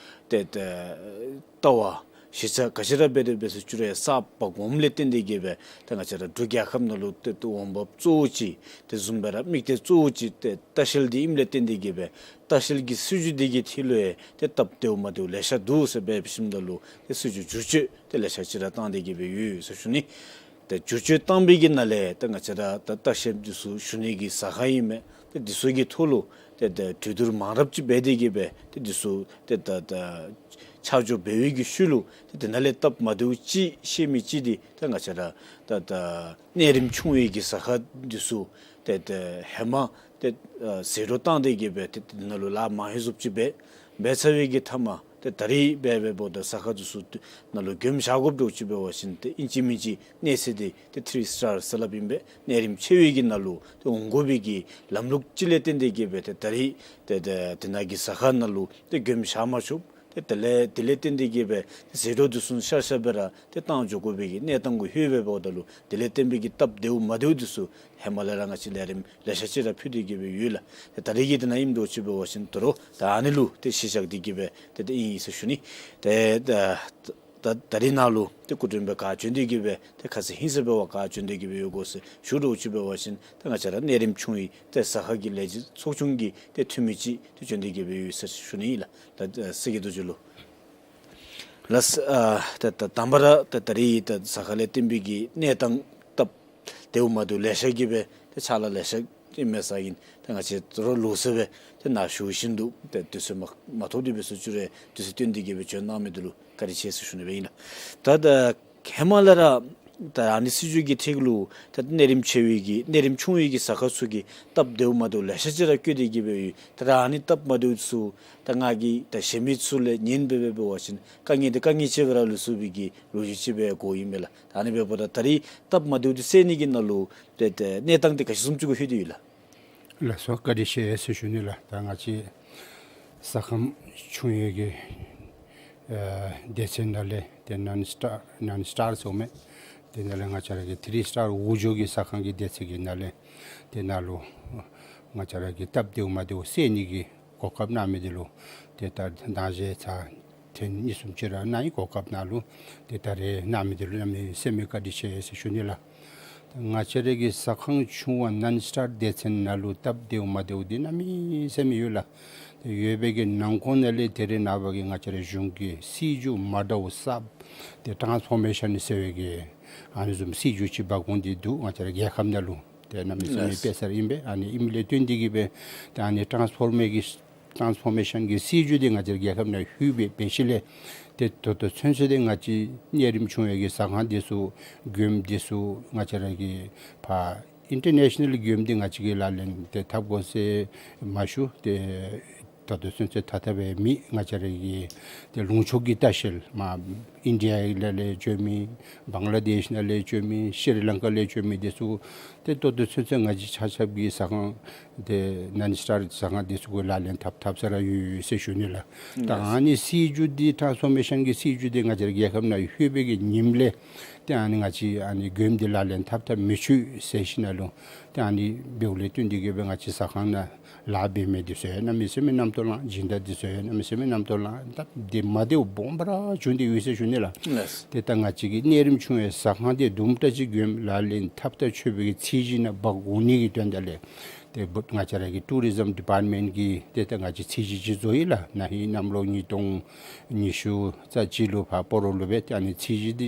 ཏེ་ཏེ་ལྟ་བ་གཞི་རྩ་ག་ཅི་ར་འབད་དེ་འབད་ཟེར་ཅི་རུང་ཡང་གསརཔ་འོངམ་ལས་བརྟེན་ཏེ་གི་སྦེ་ཏེ་ང་བཅས་ར་འབྲུག་རྒྱལ་ཁབ་ནང་ལུ་ཏེ་འོང་འབབ་གཙོ་བོ་ཅིག་དེ་བཟུམ་སྦེ་ར་དམིགས་གཏད་གཙོ་བོ་ཅིག་ཏེ་ལྟ་བཤལ་འདི་ཨིནམ་ལས་བརྟེན་ཏེ་གི་སྦེ་ལྟ་བཤལ་གྱི་སྲིད་བྱུས་འདི་གི་ཐད་ལུ་ཡང་ཏེ་སྟབས་བདེཝ་མ་བདེཝ་ལེ་ཤ་འདུག་ཟེར་སྦེ་ཞིནམ་ད་ལུ་ཏེ་སྲིད་བྱུས་བསྒྱུར་བཅོས་ཏེ་ལེ་ཤ་ཅིག་ར་བཏང་སྟེ་གི་སྦེ་ཡོད་ཟེར་ཞུ་ནི། ཏེ་བསྒྱུར་བཅོས་བཏང་པའི་གི་ནང་ལས་ཏེ་ང་བཅས་ར་ད་ལྟ་ལྟ་བཤལ་འདི་ཚུ་ཞུ་ནི་གི་ཟ་ཁང་ཨིན་མས། ཏེ་འདི་ཚུ་གི་ཐོག་ལུ་ ཏེ་ད་གྲོས་བསྡུར་མང་རབས་ཅིག་འབད་དེ་གི་སྦེ་ཏེ་འདི་ཚུ་ཏེ་ད་ད་ཆ་འཇོག་འབད་བའི་གི་ཤུལ་ལུ་ཏེ་དེ་ནང་ལས་སྟབས་མ་བདེཝ་ཅིག་ཤེས་མི་ཅིག་འདི་ད་ང་བཅས་ར་ད་ད་གནས་རིམ་ཆུང་བའི་གི་ཟ་ཁང་འདི་ཚུ་ཏེ་ད་ཧེ་མ་ཏེ་ཨ་ཟད་འགྲོ་བཏང་སྟེ་གི་སྦེ་ཏེ་དེ་ནང་ལུ་ལཱ་མང་ཧེང་བཟུམ་ཅིག་འབད་འབད་ཚར་བའི་གི་མཐའ་མ་ཏེ་ད་རིས་འབད་འབདཝ་ད་ཟ་ཁང་འདི་ཚུ་ནང་ལུ་མགྱོནམ་བཞག་དགོཔ་འདྲཝ་ཅིག་འབད་བ་ཅིན་ཏེ་ཨིན་ཅི་མིན་ཅི་གནས་ཚད་འདི་ཏེ་ཐིརི་སི་ཊར་ཟེར་སླབ་ཨིན་པས། གནས་རིམ་ཆེ་བའི་གི་ནང་ལུ་ཏེ་འོང་དགོ་པའི་གི་ལམ་ལུགས་ཅིག་ལས་བརྟེན་ཏེ་གི་སྦེ་ཏེ་ད་རིས་ཏེ་ཏེ་དེ་ནང་གི་ཟ་ཁང་ནང་ལུ་ཏེ་མགྱོནམ་བཞག་མ་ཆོགཔ། ཏེ་དེ་ལས་དེ་ལས་བརྟེན་ཏེ་གི་སྦེ་ཏེ་ཟད་འགྲོ་འདི་ཚུ་ཤར་ཤར་སྦེ་ར་ཏེ་བཏང་འགྱོ་དགོ་པའི་གི་གནས་སྟངས་གུ་ལྷོད་འབདཝ་ད་ལུ་དེ་ལས་བརྟེན་པའི་གི་སྟབས་བདེཝ་མ་བདེཝ་འདི་ཚུ་ཧེ་མ་ལས་ར་ང་བཅས་ལས་རིམ་ལེ་ཤ་ཅིག་ར་ཕུལ་ཏེ་གི་སྦེ་ཡོད་ལགས། ཏེ་ད་རིས་ཀྱི་དེ་ནང་ཨིནམ་འདྲཝ་ཅིག་འབད་བ་ཅིན་དོ་རུང་ད་ཨ་ནི་ལུ་ཏེ་གཞི་བཞག་སྟེ་གི་སྦེ་ཏེ་ཏེ་ཨིན་ཟེར་ཞུ་ནི། ཏེ་ད་ད་ད་རིས་ནཱ་ལུ་ཏེ་སྐུ་མགྲོན་སྦེ་ག་བྱོན་ཏེ་གི་སྦེ་ཏེ་ཁ་ཙ་ཧིང་སངས་པའི་བར་ག་བྱོན་ཏེ་གི་སྦེ་ཡོད་གོ་ཟེར་ཞུ་འདྲཝ་ཅིག་འབད་བ་ཅིན་ཏེ་ང་བཅས་ར་གནས་རིམ་ཆུང་བའི་ཏེ་ཟ་ཁང་གི་ལས་བྱེད་ཚོགས་ཆུང་གི་ཏེ་འཐུས་མི་ཅིག་ཏེ་བྱོན་ཏེ་གི་སྦེ་ཡོད་ཟེར་ཞུ་ནི་ཨིན་ལགས། ད་ཨ་སྲས་ཀྱི་རྡོ་རྗེ་ལུ་ལགས། ཨ་ད་ད་དང་པ་ར་ད་ད་རིས་ད་ཟ་ཁང་ལས་བརྟེན་པའི་གི་གནས་སྟངས་སྟབས་བདེཝ་མ་བདེཝ་ལེ་ཤ་གི་སྦེ་ཏེ་ཕྱག་ལཱ་ལེ་ཤ་ཨིན་མས་ཟེར་ཨིན། ཏེ་ང་བཅས་དོ་རུང་ལུགས་སྲོལ་སྦེ་ཏེ་ནཱ་ཞུ་བཞིན་དུ་ཏེ་དུས་ཚོད་མ་མ་ཐོབ་སྟེ་སྦེ་སོང་ཅི་རུང་དུས་ཚོད་བཏོན་ཏེ་གི་སྦེ་བྱོན་གནང་མི་འདི་ལུ་བཀའ་དྲིན་ཆེ་ཟེར་ཞུ་ནི་སྦེ་ཨིན་ལགས། ད་ད་ཧེ་མ་ལས་ར་ད་ཨ་ནི་སྲིད་བྱུས་ཀྱི་ཐད་ལུ་ད་གནས་རིམ་ཆེ་བའི་གི་གནས་རིམ་ཆུང་བའི་གི་ཟ་ཁང་ཚུ་གི་སྟབས་བདེཝ་མ་བདེཝ་ལེ་ཤ་ཅིག་ར་བཀོད་དེ་གི་སྦེ་ཡོད། ད་ར་ཨ་ནི་སྟབས་མ་བདེཝ་ཚུ་ད་ང་གིས་ད་གཞན་མི་ཚུ་ལས་ཉན་སྦེ་འབད་བ་ཅིན་དཀའ་ངལ་འདི་དཀའ་ངལ་ཅིག་སྦེ་ར་ལུས་སོང་བའི་གི་ལོ་རྒྱུས་ཅིག་སྦེ་གོཝ་ཨིན་མས་ལགས། ད་ཨ་ནི་འབདཝ་ད་ད་རིས་སྟབས་མ་བདེཝ་འདི་སེལ་ནི་གི་ནང་ལུ་ཏེ་ཏེ་གནས་སྟངས་འདི་ག་ཅི་བཟུམ་ཅིག་གུ་ལྷོད་དེ་ཡོད་ལགས། ལགས་སོ། བཀའ་དྲིན་ཆེ་ཟེར་ཞུ་ནི་ལགས། ད་ང་བཅས་ཟ་ཁང་ཆུང་བའི་གི་ཨ་སྡེ་ཚན་ནང་ལས་ཏེ་ནཱན་སི་ཊར་ནཱན་སི་ཊར་ཟེར་མི་དེ་ནང་ལས་ང་བཅས་ར་གི་ཐིརི་སི་ཊར་འོག་འཇུག་གི་ཟ་ཁང་གི་སྡེ་ཚན་གྱི་ནང་ལས་དེ་ནང་ལུ་ང་བཅས་ར་གི་སྟབས་བདེཝ་མ་བདེཝ་སེལ་ནི་གི་གོ་སྐབས་གནང་མི་འདི་ལུ་ཏེ་ད་ད་ཅི་ཚར་ཐེངས་གཉིས་གསུམ་ཅིག་ར་གནང་ཡི། གོ་སྐབས་ནང་ལུ་ཏེ་ད་རེས་གནང་མི་འདི་ལུ་གནམ་མེད་ས་མེད་བཀའ་དྲིན་ཆེ་ཟེར་ཞུ་ནི་ལགས། ང་བཅས་ར་གི་ཟ་ཁང་ཆུང་བ་ནཱན་སི་ཊར་སྡེ་ཚན་ནང་ལུ་སྟབས་བདེཝ་མ་བདེཝ་འདི་གནམ་མེད་ས་མེད་ཡོད་ལགས། ཏེ་ཡོད་པའི་གི་ནང་འཁོད་ནང་ལས་ད་རེས་ནངས་པ་གི་ང་བཅས་ར་གཞུང་གི་སྲིད་བྱུས་མ་འདྲཝ་གསརཔ་ཏེ་ཊཱནསི་ཕོར་མེ་ཤཱན་ཟེར་བའི་གི་ཨ་ནི་བཟུམ་སྲིད་བྱུས་ཅིག་འབག་འོང་སྟེ་འདུག། ང་བཅས་ར་རྒྱལ་ཁབ་ནང་ལུ་ཏེ་གནམ་མེད་ས་མེད་དཔེ་གསར་ཨིན་པས། ཨ་ནི་ཨིནམ་ལས་བརྟེན་ཏེ་གི་སྦེ་ཏེ་ཨ་ནི་ཊཱནསི་ཕོར་མེ་གི་ཊཱནསི་ཕོར་མེ་ཤཱན་གྱི་སྲིད་བྱུས་འདི་ང་བཅས་ར་རྒྱལ་ཁབ་ནང་ལྷོད་སྦེ་འབད་ཞིནམ་ལས་ཏེ་ད་ལྟོ་ཚུན་ཚོད་འདི་ང་བཅས་གནས་རིམ་ཆུང་བའི་གི་ཟ་ཁང་འདི་ཚུ་མགྱོནམ་འདི་ཚུ་ང་བཅས་ར་གི་ཕར་ཨིན་ཊར་ནེ་ཤ་ནཱལ་མགྱོནམ་འདི་ང་བཅས་ཀྱིས་ལག་ལེན་ཏེ་འཐབ་དགོ་ཟེར་མ་ཞུ། ཏེ་ད་ལྟོ་ཚུན་ཚོད་འཐབ་འཐབ་སྦེ་མི་ང་བཅས་ར་གི་ཏེ་ལུང་ཕྱོགས་ཀྱི་ལྟ་བཤལ་མར་ཨིན་ཌི་ཡ་ལས་ལས་བྱོན་མི་བང་ལ་དེཤ་ནང་ལས་བྱོན་མི་ཤྲི་ལང་ཀ་ལས་བྱོན་མི་འདི་ཚུ་ཏེ་ད་ལྟོ་ཚུན་ཚོད་ང་བཅས་ཆ་ཁྱབ་ཀྱི་ཟ་ཁང་ཏེ་ནཱན་སི་ཊར་ཟ་ཁང་འདི་ཚུ་གུ་ལག་ལེན་འཐབ་འཐབ་ས་ར་ཡོད་ཡོད་ཟེར་ཞུ་ནི་ལགས། ད་ཨ་ནི་སྲིད་བྱུས་འདི་ཊཱནསི་ཕོར་མེ་ཤཱན་གྱི་སྲིད་བྱུས་འདི་ང་བཅས་ར་རྒྱལ་ཁབ་ནང་ལྷོད་པའི་གི་ཉིནམ་ལས་ཏེ་ཨ་ནི་ང་བཅས་ཨ་ནི་མགྱོནམ་འདི་ལག་ལེན་འཐབ་འཐབ་མི་ཆོག་ཟེར་ཞིནམ་ལས་ཏེ་ཨ་ནི་འབདཝ་ལས་བརྟེན་ཏེ་གི་སྦེ་ང་བཅས་ཟ་ཁང་ནང་ལཱ་འབད་མི་འདི་ཚུ་ཡང་གནམ་མེད་ས་མེད་རྣམ་རྟོག་ལང་། སྦྱིན་བདག་འདི་ཚུ་ཡང་གནམ་མེད་ས་མེད་རྣམ་རྟོག་ལང་། སྟབས་བདེ་མ་བདེཝ་སྦོམ་སྦེ་ར་བྱུང་སྟེ་ཡོད་ཟེར་ཞུ་ནི་ལགས། ལགས། ཏེ་ད་ང་བཅས་ཀྱི་གནས་རིམ་ཆུང་བའི་ཟ་ཁང་འདི་དུམ་གྲ་ཅིག་མགྱོནམ་ལག་ལེན་འཐབ་འཐབ་ཆོག་པའི་གི་ཚད་གཞི་ནང་འབག་འོང་ནི་གི་དོན་དག་ལས་ཏེ་ང་བཅས་ར་གི་ཊུ་རི་ཛིམ་ཌི་པཱརཊ་མེནཊ་གིས་ཏེ་ད་ང་བཅས་ཚད་གཞི་ཅིག་བཟོ་ཡི་ལགས། ན་ཧིང་གནམ་ལོ་ཉིས་སྟོང་ཉི་ཤུ་རྩ་གཅིག་ལུ་ཕར་སྤ་རོ་ལུ་སྦེ་ཏེ་ཨ་ནི་ཚད་གཞི་འདི་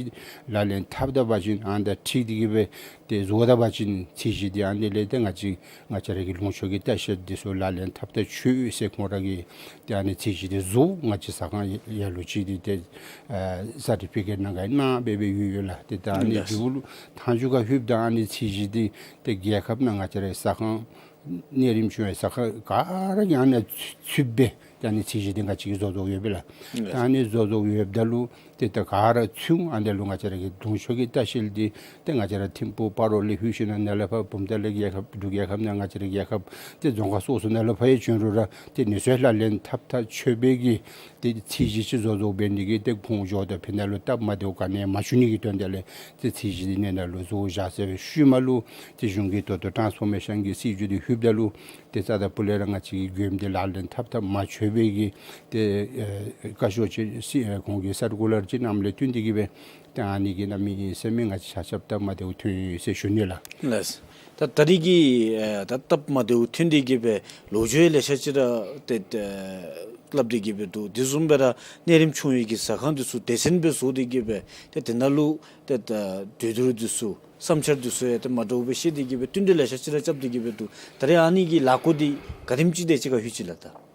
ལག་ལེན་འཐབ་ད་པ་ཅིན་ཨ་ནི་དང་འཁྲིལ་ཏེ་གི་སྦེ་ཏེ་བཟོ་ད་པ་ཅིན་ཚད་གཞི་འདི་ཨ་ནི་ལས་ཏེ་ང་བཅས་ང་བཅས་ར་གི་ལུང་ཕྱོགས་ཀྱི་ལྟ་བཤལ་འདི་ཚུ་ལག་ལེན་འཐབ་འཐབ་ཆོག་ཟེར་ཁོང་ར་གིས་ཏེ་ཨ་ནི་ཚད་གཞི་འདི་བཟོ། ང་བཅས་ཟ་ཁང་ལ་ལུ་ཅིག་འདི་ཏེ་ཨ་སར་ཊི་ཕི་ཀེཊ་ནང་ག་གནང་སྦེ་སྦེ་ཡོད་ཡོད་ལགས། ཏེ་ད་ཨ་ནི་ལགས། མཇུག་ལུ་མཐའ་མཇུག་ཁར་ལྷོདཔ་ད་ཨ་ནི་ཚད་གཞི་འདི་ཏེ་རྒྱལ་ཁབ་ནང་ང་བཅས་རའི་ཟ་ཁང་གནས་རིམ་ཆུང་བའི་ཟ་ཁང་ག་ར་གིས་ཨ་ནི་ཚུད་སྦེ་ཏེ་ཨ་ནི་ཚད་གཞི་འདི་ང་བཅས་ཀྱིས་བཟོ་བཟོཝ་ཡོད་པས་ལགས། ལགས། ཏེ་ཨ་ནི་བཟོ་བཟོཝ་ཡོདཔ་ད་ལུ་ཏེ་ད་ག་ར་ཚུད་འོང་། ཨ་ནི་ལུ་ང་བཅས་ར་གི་ལུང་ཕྱོགས་ཀྱི་ལྟ་བཤལ་འདི་ཏེ་ང་བཅས་ར་ཐིམ་ཕུག་སྤ་རོ་ལས་ལྷོད་ཞིནམ་ནཱ་ལས་ཕར་བུམ་ཐང་ལས་རྒྱལ་ཁབ་འབྲུག་རྒྱལ་ཁབ་ནང་ང་བཅས་རའི་རྒྱལ་ཁབ་ཏེ་རྫོང་ཁག་སོ་སོ་ནང་ལས་ཕར་ཡང་བྱོན་རུང་ར་ཏེ་ཨ་ནི་ཚུ་ལག་ལེན་འཐབ་འཐབ་ཆོག་པའི་གི་ཏེ་ཚད་གཞི་ཅིག་བཟོ་བཟོཝ་འབད་ནི་གིས་ཏེ་ཁོང་འགྱོཝ་ད་ཕར་ནང་ལུ་སྟབས་མ་བདེཝ་ག་ནི་ཡང་མ་བྱུང་ནི་གི་དོན་དག་ལས་ཏེ་ཚད་གཞི་འདི་ནཱ་ལུ་བཟོ་བཞག་ཟེར་བའི་ཤུལ་མ་ལུ་ཏེ་གཞུང་གི་ད་ལྟོ་ཊཱནསི་ཕོར་མེ་ཤཱན་གྱི་སྲིད་བྱུས་འདི་ལྷོདཔ་ད་ལུ་ཏེ་རྩ་དང་སྤུ་ལས་ར་ང་བཅས་ཀྱིས་མགྱོནམ་འདི་ལག་ལེན་འཐབ་འཐབ་མ་ཆོག་པའི་གི་ཏེ་ཨེ་བཀའ་ཤོག་ཅིག་སྲིད་ཨེ་ཁོང་གིས་སར་ཀུ་ལར་ཅིག་གནངམ་ལས་བརྟེན་ཏེ་གི་སྦེ་ཏེ་ཨ་ནི་གིས་གནམ་མེད་ས་མེད་ང་བཅས་ཆ་ཁྱབ་སྟབས་མ་བདེཝ་ཐོན་ཡི་ཟེར་ཞུ་ནི་ལགས། ལགས། ད་ད་རིས་ཀྱི་ཨེ་ད་སྟབས་མ་བདེཝ་ཐོན་ཏེ་གི་སྦེ་ལོ་རྒྱུས་ལེ་ཤ་ཅིག་ར་ཏེ་ཨེ་སླབ་སྟེ་གི་སྦེ་འདུག། དེ་བཟུམ་སྦེ་ར་གནས་རིམ་ཆུང་བའི་གི་ཟ་ཁང་འདི་ཚུ་སྡེ་ཚན་སྦེ་བཟོ་སྟེ་གི་སྦེ་ཏེ་དེ་ནང་ལུ་ཏེ་ད་གྲོས་བསྡུར་འདི་ཚུ་བསམ་འཆར་འདི་ཚུ་ཡང་ཏེ་མ་འདྲཝ་སྦེ་བཤད་དེ་གི་སྦེ་བསྟུན་གྲོས་ལེ་ཤ་ཅིག་ར་རྐྱབ་སྟེ་གི་སྦེ་འདུག། ད་རེས་ཨ་ནི་གི་ལཱ་འགོ་འདི་ག་དེམ་ཅིག་དེ་ཅིག་ཁར་ལྷོད་ཅི་ལགས། ད་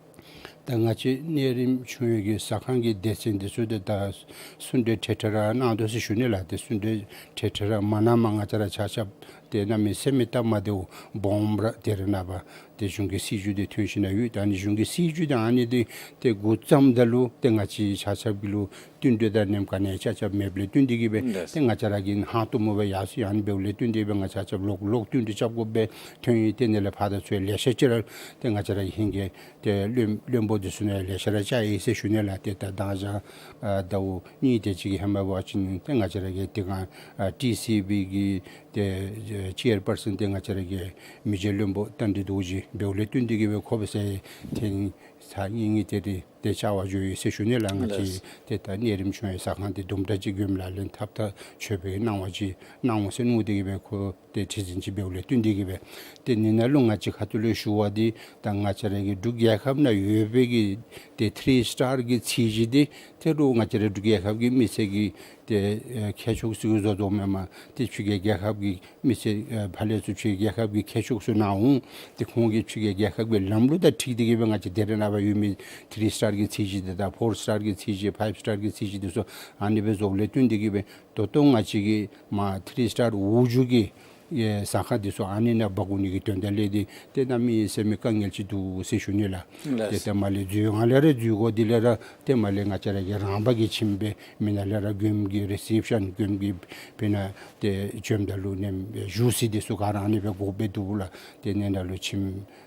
ད་ང་བཅས་གནས་རིམ་ཆུང་བའི་གི་ཟ་ཁང་གི་སྡེ་ཚན་འདི་ཚུ་ཏེ་ད་གསུང་གྲོས་ཐད་ཐད་ར་གནང་དོ་ཟེར་ཞུ་ནི་ལགས། ཏེ་གསུང་གྲོས་ཐད་ཐད་ར་མ་གནངམ་ང་བཅས་ར་ཆ་ཁྱབ་ཏེ་གནམ་མེད་ས་མེད་སྟབས་མ་བདེཝ་སྦོམ་ར་དེ་རེ་ནངས་པ་ཏེ་གཞུང་གི་སྲིད་བྱུས་འདི་ཐོན་ཞིནམ་ལས་ཡོད། ད་ཨ་ནི་གཞུང་གི་སྲིད་བྱུས་འདི་ཨ་ནི་འདི་ཏེ་འགོ་བརྩམ་ད་ལུ་ཏེ་ང་བཅས་ཆ་ཁྱབ་ཀྱི་ལུ་བསྟུན་གྲོས་དང་ནེམ་ག་ནི་ཆ་ཁྱབ་མེདཔ་ལས་བརྟེན་ཏེ་གི་སྦེ་ཏེ་ང་བཅས་ར་གི་ཧང་སྟོང་མོ་སྦེ་ཡར་སོང་ཡི། ཨ་ནི་འབདཝ་ལས་བརྟེན་ཏེ་སྦེ་ང་བཅས་ཆ་ཁྱབ་ལོག་ལོག་བསྟུན་གྲོས་རྐྱབ་དགོཔ་སྦེ་ཐོན་ཡི། ཏེ་ཨ་ནི་ལས་ཕར་དང་ཚུར་ལེ་ཤ་ཅིག་ར་ཏེ་ང་བཅས་ར་གི་ཧིང་གི་ཏེ་བློན་བློན་པོ་འདི་ཚུ་ནང་ལེ་ཤ་ར་བཅར་ཡི་ཟེར་ཞུ་ནི་ལགས། ཏེ་ད་མདང་ཞག་ཨ་ཟླཝ་གཉིས་དེ་ཅིག་གི་ཧེ་མ་འབད་བ་ཅིན་ཏེ་ང་བཅས་ར་གི་དེ་སྒང་ཨ་ཊི་སི་བི་གི་ཏེ་ཨེ་ཅེར་པར་སཱན་ཏེ་ང་བཅས་ར་གི་མི་རྗེ་བློན་པོ་རྟ་མགྲིན་རྡོ་རྗེ་འབདཝ་ལས་བརྟེན་ཏེ་གི་སྦེ་ཁོ་འབད་ས་ཐེངས་ཚར་གཉིས་གཉིས་དེ་རེ་ཏེ་བཅར་བར་འགྱོ་ཡི་ཟེར་ཞུ་ནི་ལགས། ང་བཅས་ལགས། ཏེ་ད་གནས་རིམ་ཆུང་བའི་ཟ་ཁང་འདི་དུམ་གྲ་ཅིག་མགྱོནམ་ལག་ལེན་འཐབ་འཐབ་ཆོག་པའི་གནང་བ་ཅིག་གནང་འོང་ཟེར་མནོ་སྟེ་གི་སྦེ་ཁོ་ཏེ་ཁྲི་འཛིན་ཅིག་འབདཝ་ལས་བརྟེན་ཏེ་གི་སྦེ་ཏེ་ཨ་ནི་ནང་ལུ་ང་བཅས་ཁ་ཐུག་ལས་ཞུ་བ་འདི་ད་ང་བཅས་ར་གི་འབྲུག་རྒྱལ་ཁབ་ནང་ཡོད་པའི་གི་ཏེ་ཐི་རི་སི་ཊར་གྱི་ཚད་གཞི་འདི་ཏེ་རུང་ང་བཅས་ར་འབྲུག་རྒྱལ་ཁབ་ཀྱི་མི་སེར་གྱི་ཏེ་ཨེ་ཁྱད་ཆོས་ཚུ་བཟོ་བཟོཝ་མེན་པར་ཏེ་ཕྱི་རྒྱལ་རྒྱལ་ཁབ་ཀྱི་མི་སེར་ཨེ་ཕར་ལས་ཚུར་ཕྱི་རྒྱལ་ཁབ་ཀྱི་ཁྱད་ཆོས་ཚུ་ནང་འོང་། ཏེ་ཁོང་གིས་ཕྱི་རྒྱལ་རྒྱལ་ཁབ་ཀྱི་ལམ་ལུགས་དང་འཁྲིལ་ཏེ་གི་སྦེ་ང་བཅས་དེ་རེ་ནངས་པ་ཡོད་མི་ཐི་རི་སི་ཊར་གྱི་ཚད་གཞི་འདི་དང་ཕོར་སི་ཊར་གྱི་ཚད་གཞི་དང་ཕའིབ་སི་ཊར་གྱི་ཚད་གཞི་འདི་ཚུ་ཨ་ནི་སྦེ་བཟོཝ་ལས་བརྟེན་ཏེ་གི་སྦེ་ད་ལྟོ་ང་བཅས་ཀྱི་མར་ཐི་རི་སི་ཊར་འོག་འཇུག་གི་ཨེ་ཟ་ཁང་འདི་ཚུ་ཨ་ནི་ནང་འབག་འོང་ནི་གི་དོན་དག་ལས་འདི་ཏེ་གནམ་མེད་ས་མེད་དཀའ་ངལ་ཅིག་འདུག་ཟེར་ཞུ་ནི་ལགས། ལགས། ཏེ་ད་མར་ལས་འཛུལ་སྒང་ལས་ར་འཛུལ་སྒོ་འདི་ལས་ར་ཏེ་མར་ལས་ང་བཅས་ར་གི་རང་འབག་གི་ཁྱིམ་སྦེ་མེན་ན་ལས་ར་མགྱོནམ་གི་རི་སེབ་ཤཱན་མགྱོནམ་གི་སྦེ་ན་ཏེ་བྱོནམ་ད་ལུ་ནེམ་བཞུགས་ས་འདི་ཚུ་ག་ར་ཨ་ནི་སྦེ་དགོཔ་སྦེ་འདུག་ལགས། ཏེ་ཨ་ནི་ནང་ལུ་ཁྱིམ་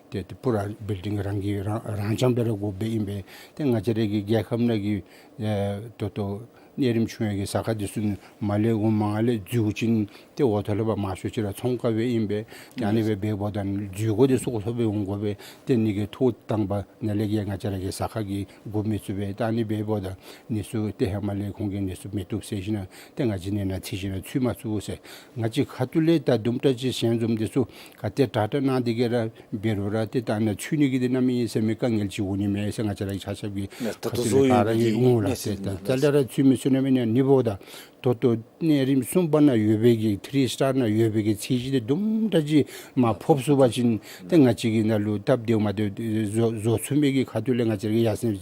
ཏེ་ཏེ་པུ་ར་བིལ་ཌིང་རང་གི་རང་རང་རྐྱང་སྦེ་ར་དགོཔ་སྦེ་ཨིན་པས། ཏེ་ང་བཅས་ར་གི་རྒྱལ་ཁབ་ནང་གི་ཨེ་ད་ལྟོ་གནས་རིམ་ཆུང་བའི་གི་ཟ་ཁང་འདི་ཚུ་མར་ལས་འོག་མར་ལས་འཛུལ་ཞིནམ་ཏེ་འོག་ཐོག་ལས་ཕར་མང་ཤོས་ཅིག་ར་ཚོང་ཁང་སྦེ་ཨིན་པས། ཏེ་ཨ་ནི་སྦེ་འབདཝ་ད་འཛུལ་སྒོ་འདི་སོ་སོ་སྦེ་འོང་དགོ་པས། ཏེ་ཨ་ནི་གི་ཐོག་དང་པ་ནཱ་ལས་ཀྱི་ང་བཅས་ར་གི་ཟ་ཁང་གིས་འགོ་མི་ཚུགས་པས། ཏེ་ཨ་ནི་འབདཝ་ད་ཨ་ནི་ཚུ་ཏེ་ཧེ་མ་ལས་ཁོང་གིས་ཨ་ནི་ཚུ་མི་བཏུབ་ཟེར་ཞིནམ་ཏེ་ང་བཅས་ཨ་ནི་ནང་ཚུད་ཞིནམ་ཚུད་མ་ཚུགས་ཟེར། ང་བཅས་ཁ་ཐུག་ལས་ད་དུམ་གྲ་ཅིག་ཞལ་འཛོམས་འདི་ཚུ་ག་ཏེ་དྲག་དྲག་གནང་སྟེ་གི་ར་འབད་རུང་ར་ཏེ་ད་ནཱ་ཚུད་ནི་གི་འདི་གནམ་མེད་ས་མེད་དཀའ་ངལ་ཅིག་འོང་ནི་མས་ཟེར་ང་བཅས་ར་གི་ཆ་ཁྱབ་ཀྱི་ད་ཁ་ཐུག་ལས་ག་ར་ཨིན་འོང་ལགས་ཟེར། ད་རྩ་ལས་ར་ཚུད་མི་ཚུགས་ནི་མེན་ན། ཨ་ནི་འབདཝ་ད་ད་ལྟོ་གནས་རིམ་གསུམ་པ་ནང་ཡོད་པའི་གི་ཐི་རི་སི་ཊར་ནང་ཡོད་པའི་གི་ཚད་གཞི་འདི་དུམ་གྲ་ཅིག་མར་ཕོག་ཚུགས་པ་ཅིན་ཏེ་ང་བཅས་ཀྱི་ནང་ལུ་སྟབས་བདེཝ་མ་བདེཝ་བཟོ་བཟོ་ཚུགས་མི་གི་ཁ་ཐུག་ལས་ང་བཅས་ར་གིས་ཡར་སེང་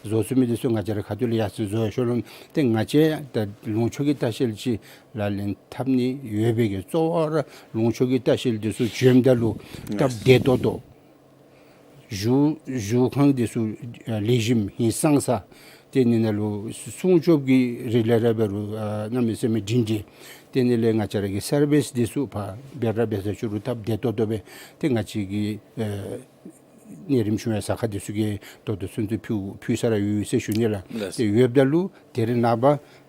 བཟོ་ཚུགས་མི་འདི་ཚུ་ང་བཅས་ར་ཁ་ཐུག་ལས་ཡར་སེང་བཟོ་ཤོག་ལོ། ཏེ་ང་བཅས་ད་ལུང་ཕྱོགས་ཀྱི་ལྟ་བཤལ་ཅིག་ལག་ལེན་འཐབ་ནི་ཡོད་པའི་གི་གཙོ་བོ་ར་ལུང་ཕྱོགས་ཀྱི་ལྟ་བཤལ་འདི་ཚུ་བྱོནམ་ད་ལུ་སྟབས་བདེ་ཏོག་ཏོ་བཞུགས་བཞུགས་ཁང་འདི་ཚུ་ཨ་ལེགས་ཤོམ་ཧིང་སངས་ས། ཏེ་ཨ་ནི་ནང་ལུ་སྲུང་སྐྱོབ་ཀྱི་རིགས་ལས་ར་འབད་རུང་ཨ་གནམ་མེད་ས་མེད་སྒྲིང་སྒྲིང་། ཏེ་ཨ་ནི་ལས་ང་བཅས་ར་གི་སར་བིསི་འདི་ཚུ་ཕར་འབད་ར་འབད་ས་ཅིག་རུང་སྟབས་བདེ་ཏོག་ཏོ་སྦེ་ཏེ་ང་བཅས་ཀྱི་ཨ་གནས་རིམ་ཆུང་བའི་ཟ་ཁང་འདི་ཚུ་གིས་ད་ལྟོ་ཚུན་ཚོད་ཕུལ་ཕུལ་ས་ར་ཡོད་ཟེར་ཞུ་ནི་ལགས། ལགས། ཏེ་ཡོདཔ་ད་ལུ་དེ་རེ་ནངས་པ་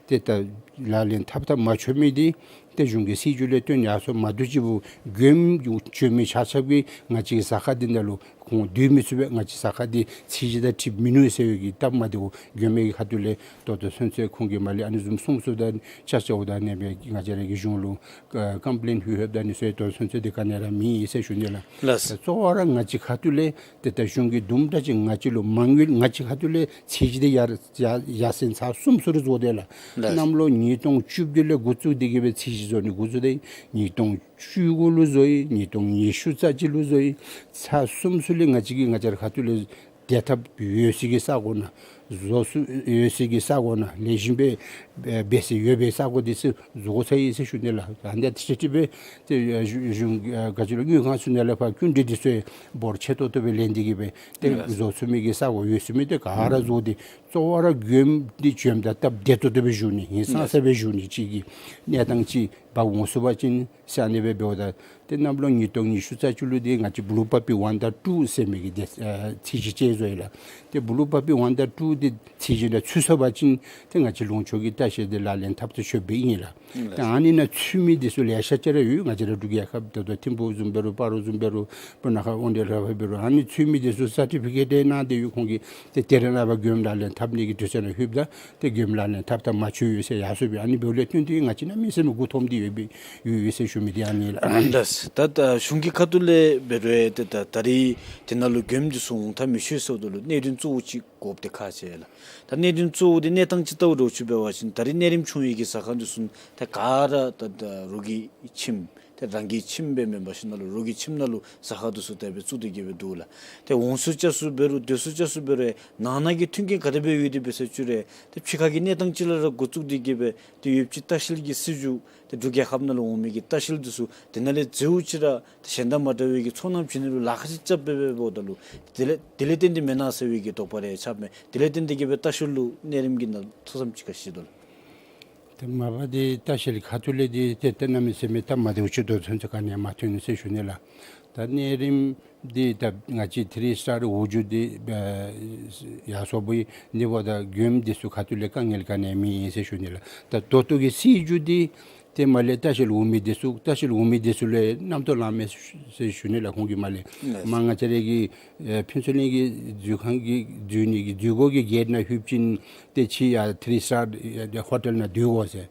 ཏེ་ད་ལག་ལེན་འཐབ་འཐབ་མ་ཆོག་མི་འདི་ཏེ་གཞུང་གི་སྲིད་བྱུས་ལས་བརྟེན་ཡར་སོང་མ་གཏོགས་ཅིག་མགྱོནམ་བྱོན་མི་ཆ་ཁྱབ་ཀྱིས་ང་བཅས་ཀྱི་ཟ་ཁང་འདི་ནང་ལུ་ཁོང་སྡོད་མི་ཚུགས་པས། ང་བཅས་ཟ་ཁང་འདི་ཚད་གཞི་དང་འཁྲིལ་མིན་ནུག་ཟེར་བའི་གི་སྟབས་མ་བདེཝ་མགྱོནམ་གི་ཁ་ཐུག་ལས་ད་ལྟོ་ཚུན་ཚོད་ཁོང་གིས་མར་ལས་ཨ་ནི་བཟུམ་གསུངམ་ཚུགས་ད་ཅ་ཅ་འོ་ད་ཨ་ནི་སྦེ་ང་བཅས་ར་གི་གཞུང་ལུ་ཨ་ཀམ་པི་ལེན་ལྷོད་ལྷོདཔ་ད་ཨ་ནི་ཚུ་ད་ལྟོ་ཚུན་ཚོད་འདི་ག་ནི་ར་མེད་ཟེར་ཞུ་ནི་ལགས། ལགས། ད་གཙོ་བོ་ར་ང་བཅས་ཁ་ཐུག་ལས་ཏེ་ད་གཞུང་གིས་དུམ་གྲ་ཅིག་ང་བཅས་ལུ་མ་དངུལ་ང་བཅས་ཁ་ཐུག་ལས་ཚད་གཞི་འདི་ཡར་ཡར་ཡར་སེང་ཚར་གསུམ་ཚུན་ར་བཟོ་སྟེ་ལགས། ལགས། གནམ་ལོ་ཉིས་སྟོང་བཅུ་བདུན་ལས་འགོ་བཙུགས་ཏེ་གི་སྦེ་ཚད་གཞི་བཟོ་ནི་འགོ་བཙུགས་ཏེ་ཉིས་སྟོང་བཅུ་དགུ་ལུ་བཟོ་ཡི། ཉིས་སྟོང་ཉི་ཤུ་རྩ་གཅིག་ལུ་བཟོ་ཡི། ཚར་གསུམ་ཚུན་ལས་ང་བཅས་ཀྱིས་ང་བཅས་ར་ཁ་ཐུག་ལས་སྡོད་ཐབས་ཡོད་སའི་གི་ས་གོ་ནང་བཟོ་ས་ཡོད་སའི་གི་ས་གོ་ནང་ལེགས་ཤོམ་སྦེ་འབད་སའི་ཡོད་པའི་ས་གོ་འདི་ཚུ་བཟོ་ཚར་ཡི་ཟེར་ཞུ་ནི་ལགས། ཨ་ནི་ཏེ་ཏེ་སྦེ་ཏེ་གཞུང་གཞུང་ག་ཅི་ལོ་དངུལ་ཁང་ཚུ་ནང་ལས་ཕར་སྐྱིན་འགྲུལ་འདི་ཚུ་འབོར་ཆེ་ཏོག་ཏོ་སྦེ་ལེན་ཏེ་གི་སྦེ་ཏེ་ལགས། བཟོ་ཚུགས་མི་གི་ས་གོ་ཡོད་ཚུགས་མི་འདི་ག་ར་བཟོ་སྟེ་གཙོ་བོ་ར་མགྱོནམ་འདི་བྱོནམ་ད་སྟབས་བདེ་ཏོག་ཏོ་སྦེ་བཞུགས་ནི་ཧིང་སངས་ས་སྦེ་བཞུགས་ནི་ཅིག་གི་གནས་སྟངས་ཅིག་འབག་འོང་ཚུགས་པ་ཅིན་ཟེར་ཨ་ནི་སྦེ་འབདཝ་ད་ཏེ་གནམ་ལོ་ཉིས་སྟོང་ཉི་ཤུ་རྩ་བཅུ་ལུ་འདི་ང་བཅས་བུ་ལུ་པ་པི་ཝན་དང་ཊུ་ཟེར་མི་གི་འདི་ཨ་ཚད་གཞི་ཅིག་བཟོ་ཡི་ལགས། ཏེ་བུ་ལུ་པ་པི་ཝན་དང་ཊུ་ འདི་ཚད་གཞི་ནང་ཚུད་སོང་པ་ཅིན་ཏེ་ང་བཅས་ལུང་ཕྱོགས་ཀྱི་ལྟ་བཤལ་འདི་ལག་ལེན་འཐབ་ཚུགས་ཆོགཔ་ཨིན་ལགས། ལགས། ཏེ་ཨ་ནི་ནང་ཚུད་མི་འདི་ཚུ་ལེ་ཤ་ཅིག་ར་ཡོད། ང་བཅས་ར་འབྲུག་རྒྱལ་ཁབ་ད་ལྟོ་ཐིམ་ཕུག་བཟུམ་འབད་རུང་སྤ་རོ་བཟུམ་འབད་རུང་སྤུ་ན་ཁ་དབང་འདུས་ལྷ་ཁང་འབད་རུང་ཨ་ནི་ཚུད་མི་འདི་ཚུ་སར་ཊི་ཕི་ཀེཊ་གནང་སྟེ་ཡོད། ཁོང་གིས་ཏེ་ད་རེས་ནངས་པ་མགྱོནམ་ལག་ལེན་འཐབ་ནི་གི་དུས་ཚོད་ནང་ལྷོདཔ་ད་ཏེ་མགྱོནམ་ལག་ལེན་འཐབ་ད་མ་ཆོད་ཡོད་ཟེར་ཡར་སོངཔ་ཨིན། ཨ་ནི་འབདཝ་ལས་བརྟེན་ཏེ་ང་བཅས་གནམ་མེད་ས་མེད་མགུ་འཐོམས་ཏེ་ཡོད་པའི་ཡོད་ཡོད་ཟེར་ཞུ་མི་འདི་ཨ་ནི་ལགས། ལགས། ད་ད་གཞུང་གི་ཁ་ཐུག་ལས་འབད་རུང་ཏེ་ད་ད་རིས་དེ་ནང་ལུ་མགྱོནམ་འདི་ཚུ་འོང་ཐག་མི་ཆོད་ཟེརཝ་ད་ལུ་གནད་དོན་གཙོ་བོ་ཅིག་དགོཔ་འདི་ཁག་ཆེ་ལགས། ད་གནད་དོན་གཙོ་བོ་འདི་གནས་སྟངས་ཅིག་བལྟཝ་འདྲཝ་ཅིག་འབད་བ་ཅིན་ད་རིས་གནས་རིམ་ཆུང་བའི་གི་ཟ་ཁང་འདི་ཚུ་ད་ག་ར་ད་ད་རོགས་ཀྱི་ཁྱིམ་ད་རང་གི་ཁྱིམ་སྦེ་མེན་པར་ཞིན་ན་ལུ་རོགས་ཀྱི་ཁྱིམ་ནང་ལུ་ཟ་ཁང་འདི་ཚུ་དེ་སྦེ་བཙུགས་ཏེ་གི་སྦེ་འདུག་ལགས། ཏེ་འོང་ས་རྐྱབ་ས་འབད་རུང་སྡོད་ས་རྐྱབ་ས་འབད་རུང་ནང་ན་གི་མཐུན་རྐྱེན་ག་དེ་སྦེ་ཡོད་དེ་འབད་ས་ཅིག་རུང་ཏེ་ཕྱི་ཁ་གི་གནས་སྟངས་ཅིག་ལས་ར་འགོ་བཙུགས་ཏེ་གི་སྦེ་ཏེ་ཡོདཔ་ཅིག་ལྟ་བཤལ་གྱི་སྲིད་བྱུས་ཏེ་འབྲུག་རྒྱལ་ཁབ་ནང་ལུ་འོང་མི་གི་ལྟ་བཤལ་འདི་ཚུ་དེ་ནང་ལས་ཟེརཝ་ཅིག་ར་ཏེ་གཞན་དང་མ་འདྲ་བའི་གི་ཚོར་སྣང་བྱིན་ནི་ལུ་ལཱ་ཁག་ཅིག་རྐྱབ་སྦེ་འབདཝ་ད་ལུ་དེ་ལས་དེ་ལས་བརྟེན་ཏེ་མེན་ན་ཟེར་བའི་གི་དོགས་པ་རེ་ཆགསཔ་མས། དེ་ལས་བརྟེན་ཏེ་གི་སྦེ་ལྟ་བཤལ་ལུ་གནས་རིམ་གྱི་ནང་ཐུགས་བསམ་ཅིག་ག་བཞེས་དོ་ལགས། ཏེ་མ་པ་འདི་ལྟ་བཤལ་ཁ་ཐུག་ལས་འདི་ཏེ་ཏེ་གནམ་མེད་ས་མེད་སྟབས་མ་བདེཝ་ཅིག་འདུག། ཚུན་ཚོད་ག་ནི་ཡང་མ་ཐོན་ནུག་ཟེར་ཞུ་ནི་ལགས། ད་གནས་རིམ་འདི་ད་ང་བཅས་ཐི་རི་སི་ཊར་འོག་འགྱོ་སྟེ་ཡར་སོངམ་ཨིན། འདི་འབདཝ་ད་མགྱོནམ་འདི་ཚུ་ཁ་ཐུག་ལས་དཀའ་ངལ་ག་ནི་ཡང་མེད་ཟེར་ཞུ་ནི་ལགས། ད་ད་ལྟོ་གི་སྲིད་བྱུས་འདི་ཏེ་མར་ལས་ལྟ་བཤལ་འོང་མི་འདི་ཚུ་ལྟ་བཤལ་འོང་མི་འདི་ཚུ་ལུ་རྣམ་རྟོག་ལངམ་མས་ཟེར་ཞུ་ནི་ལགས། ཁོང་གིས་མར་ལས་ལགས། མར་ང་བཅས་རའི་གི་ཨེ་ཕུན་ཚོགས་གླིང་གི་འཛུལ་ཁང་གི་འཛུལ་ནི་གི་འཛུལ་སྒོ་གི་གེཊ་ནང་ལྷོད་པ་ཅིན་ཏེ་ཕྱི་ཡར་ཐི་རི་སི་ཊར་ཧོ་ཊེལ་ནང་སྡོད་དགོ་ཟེར།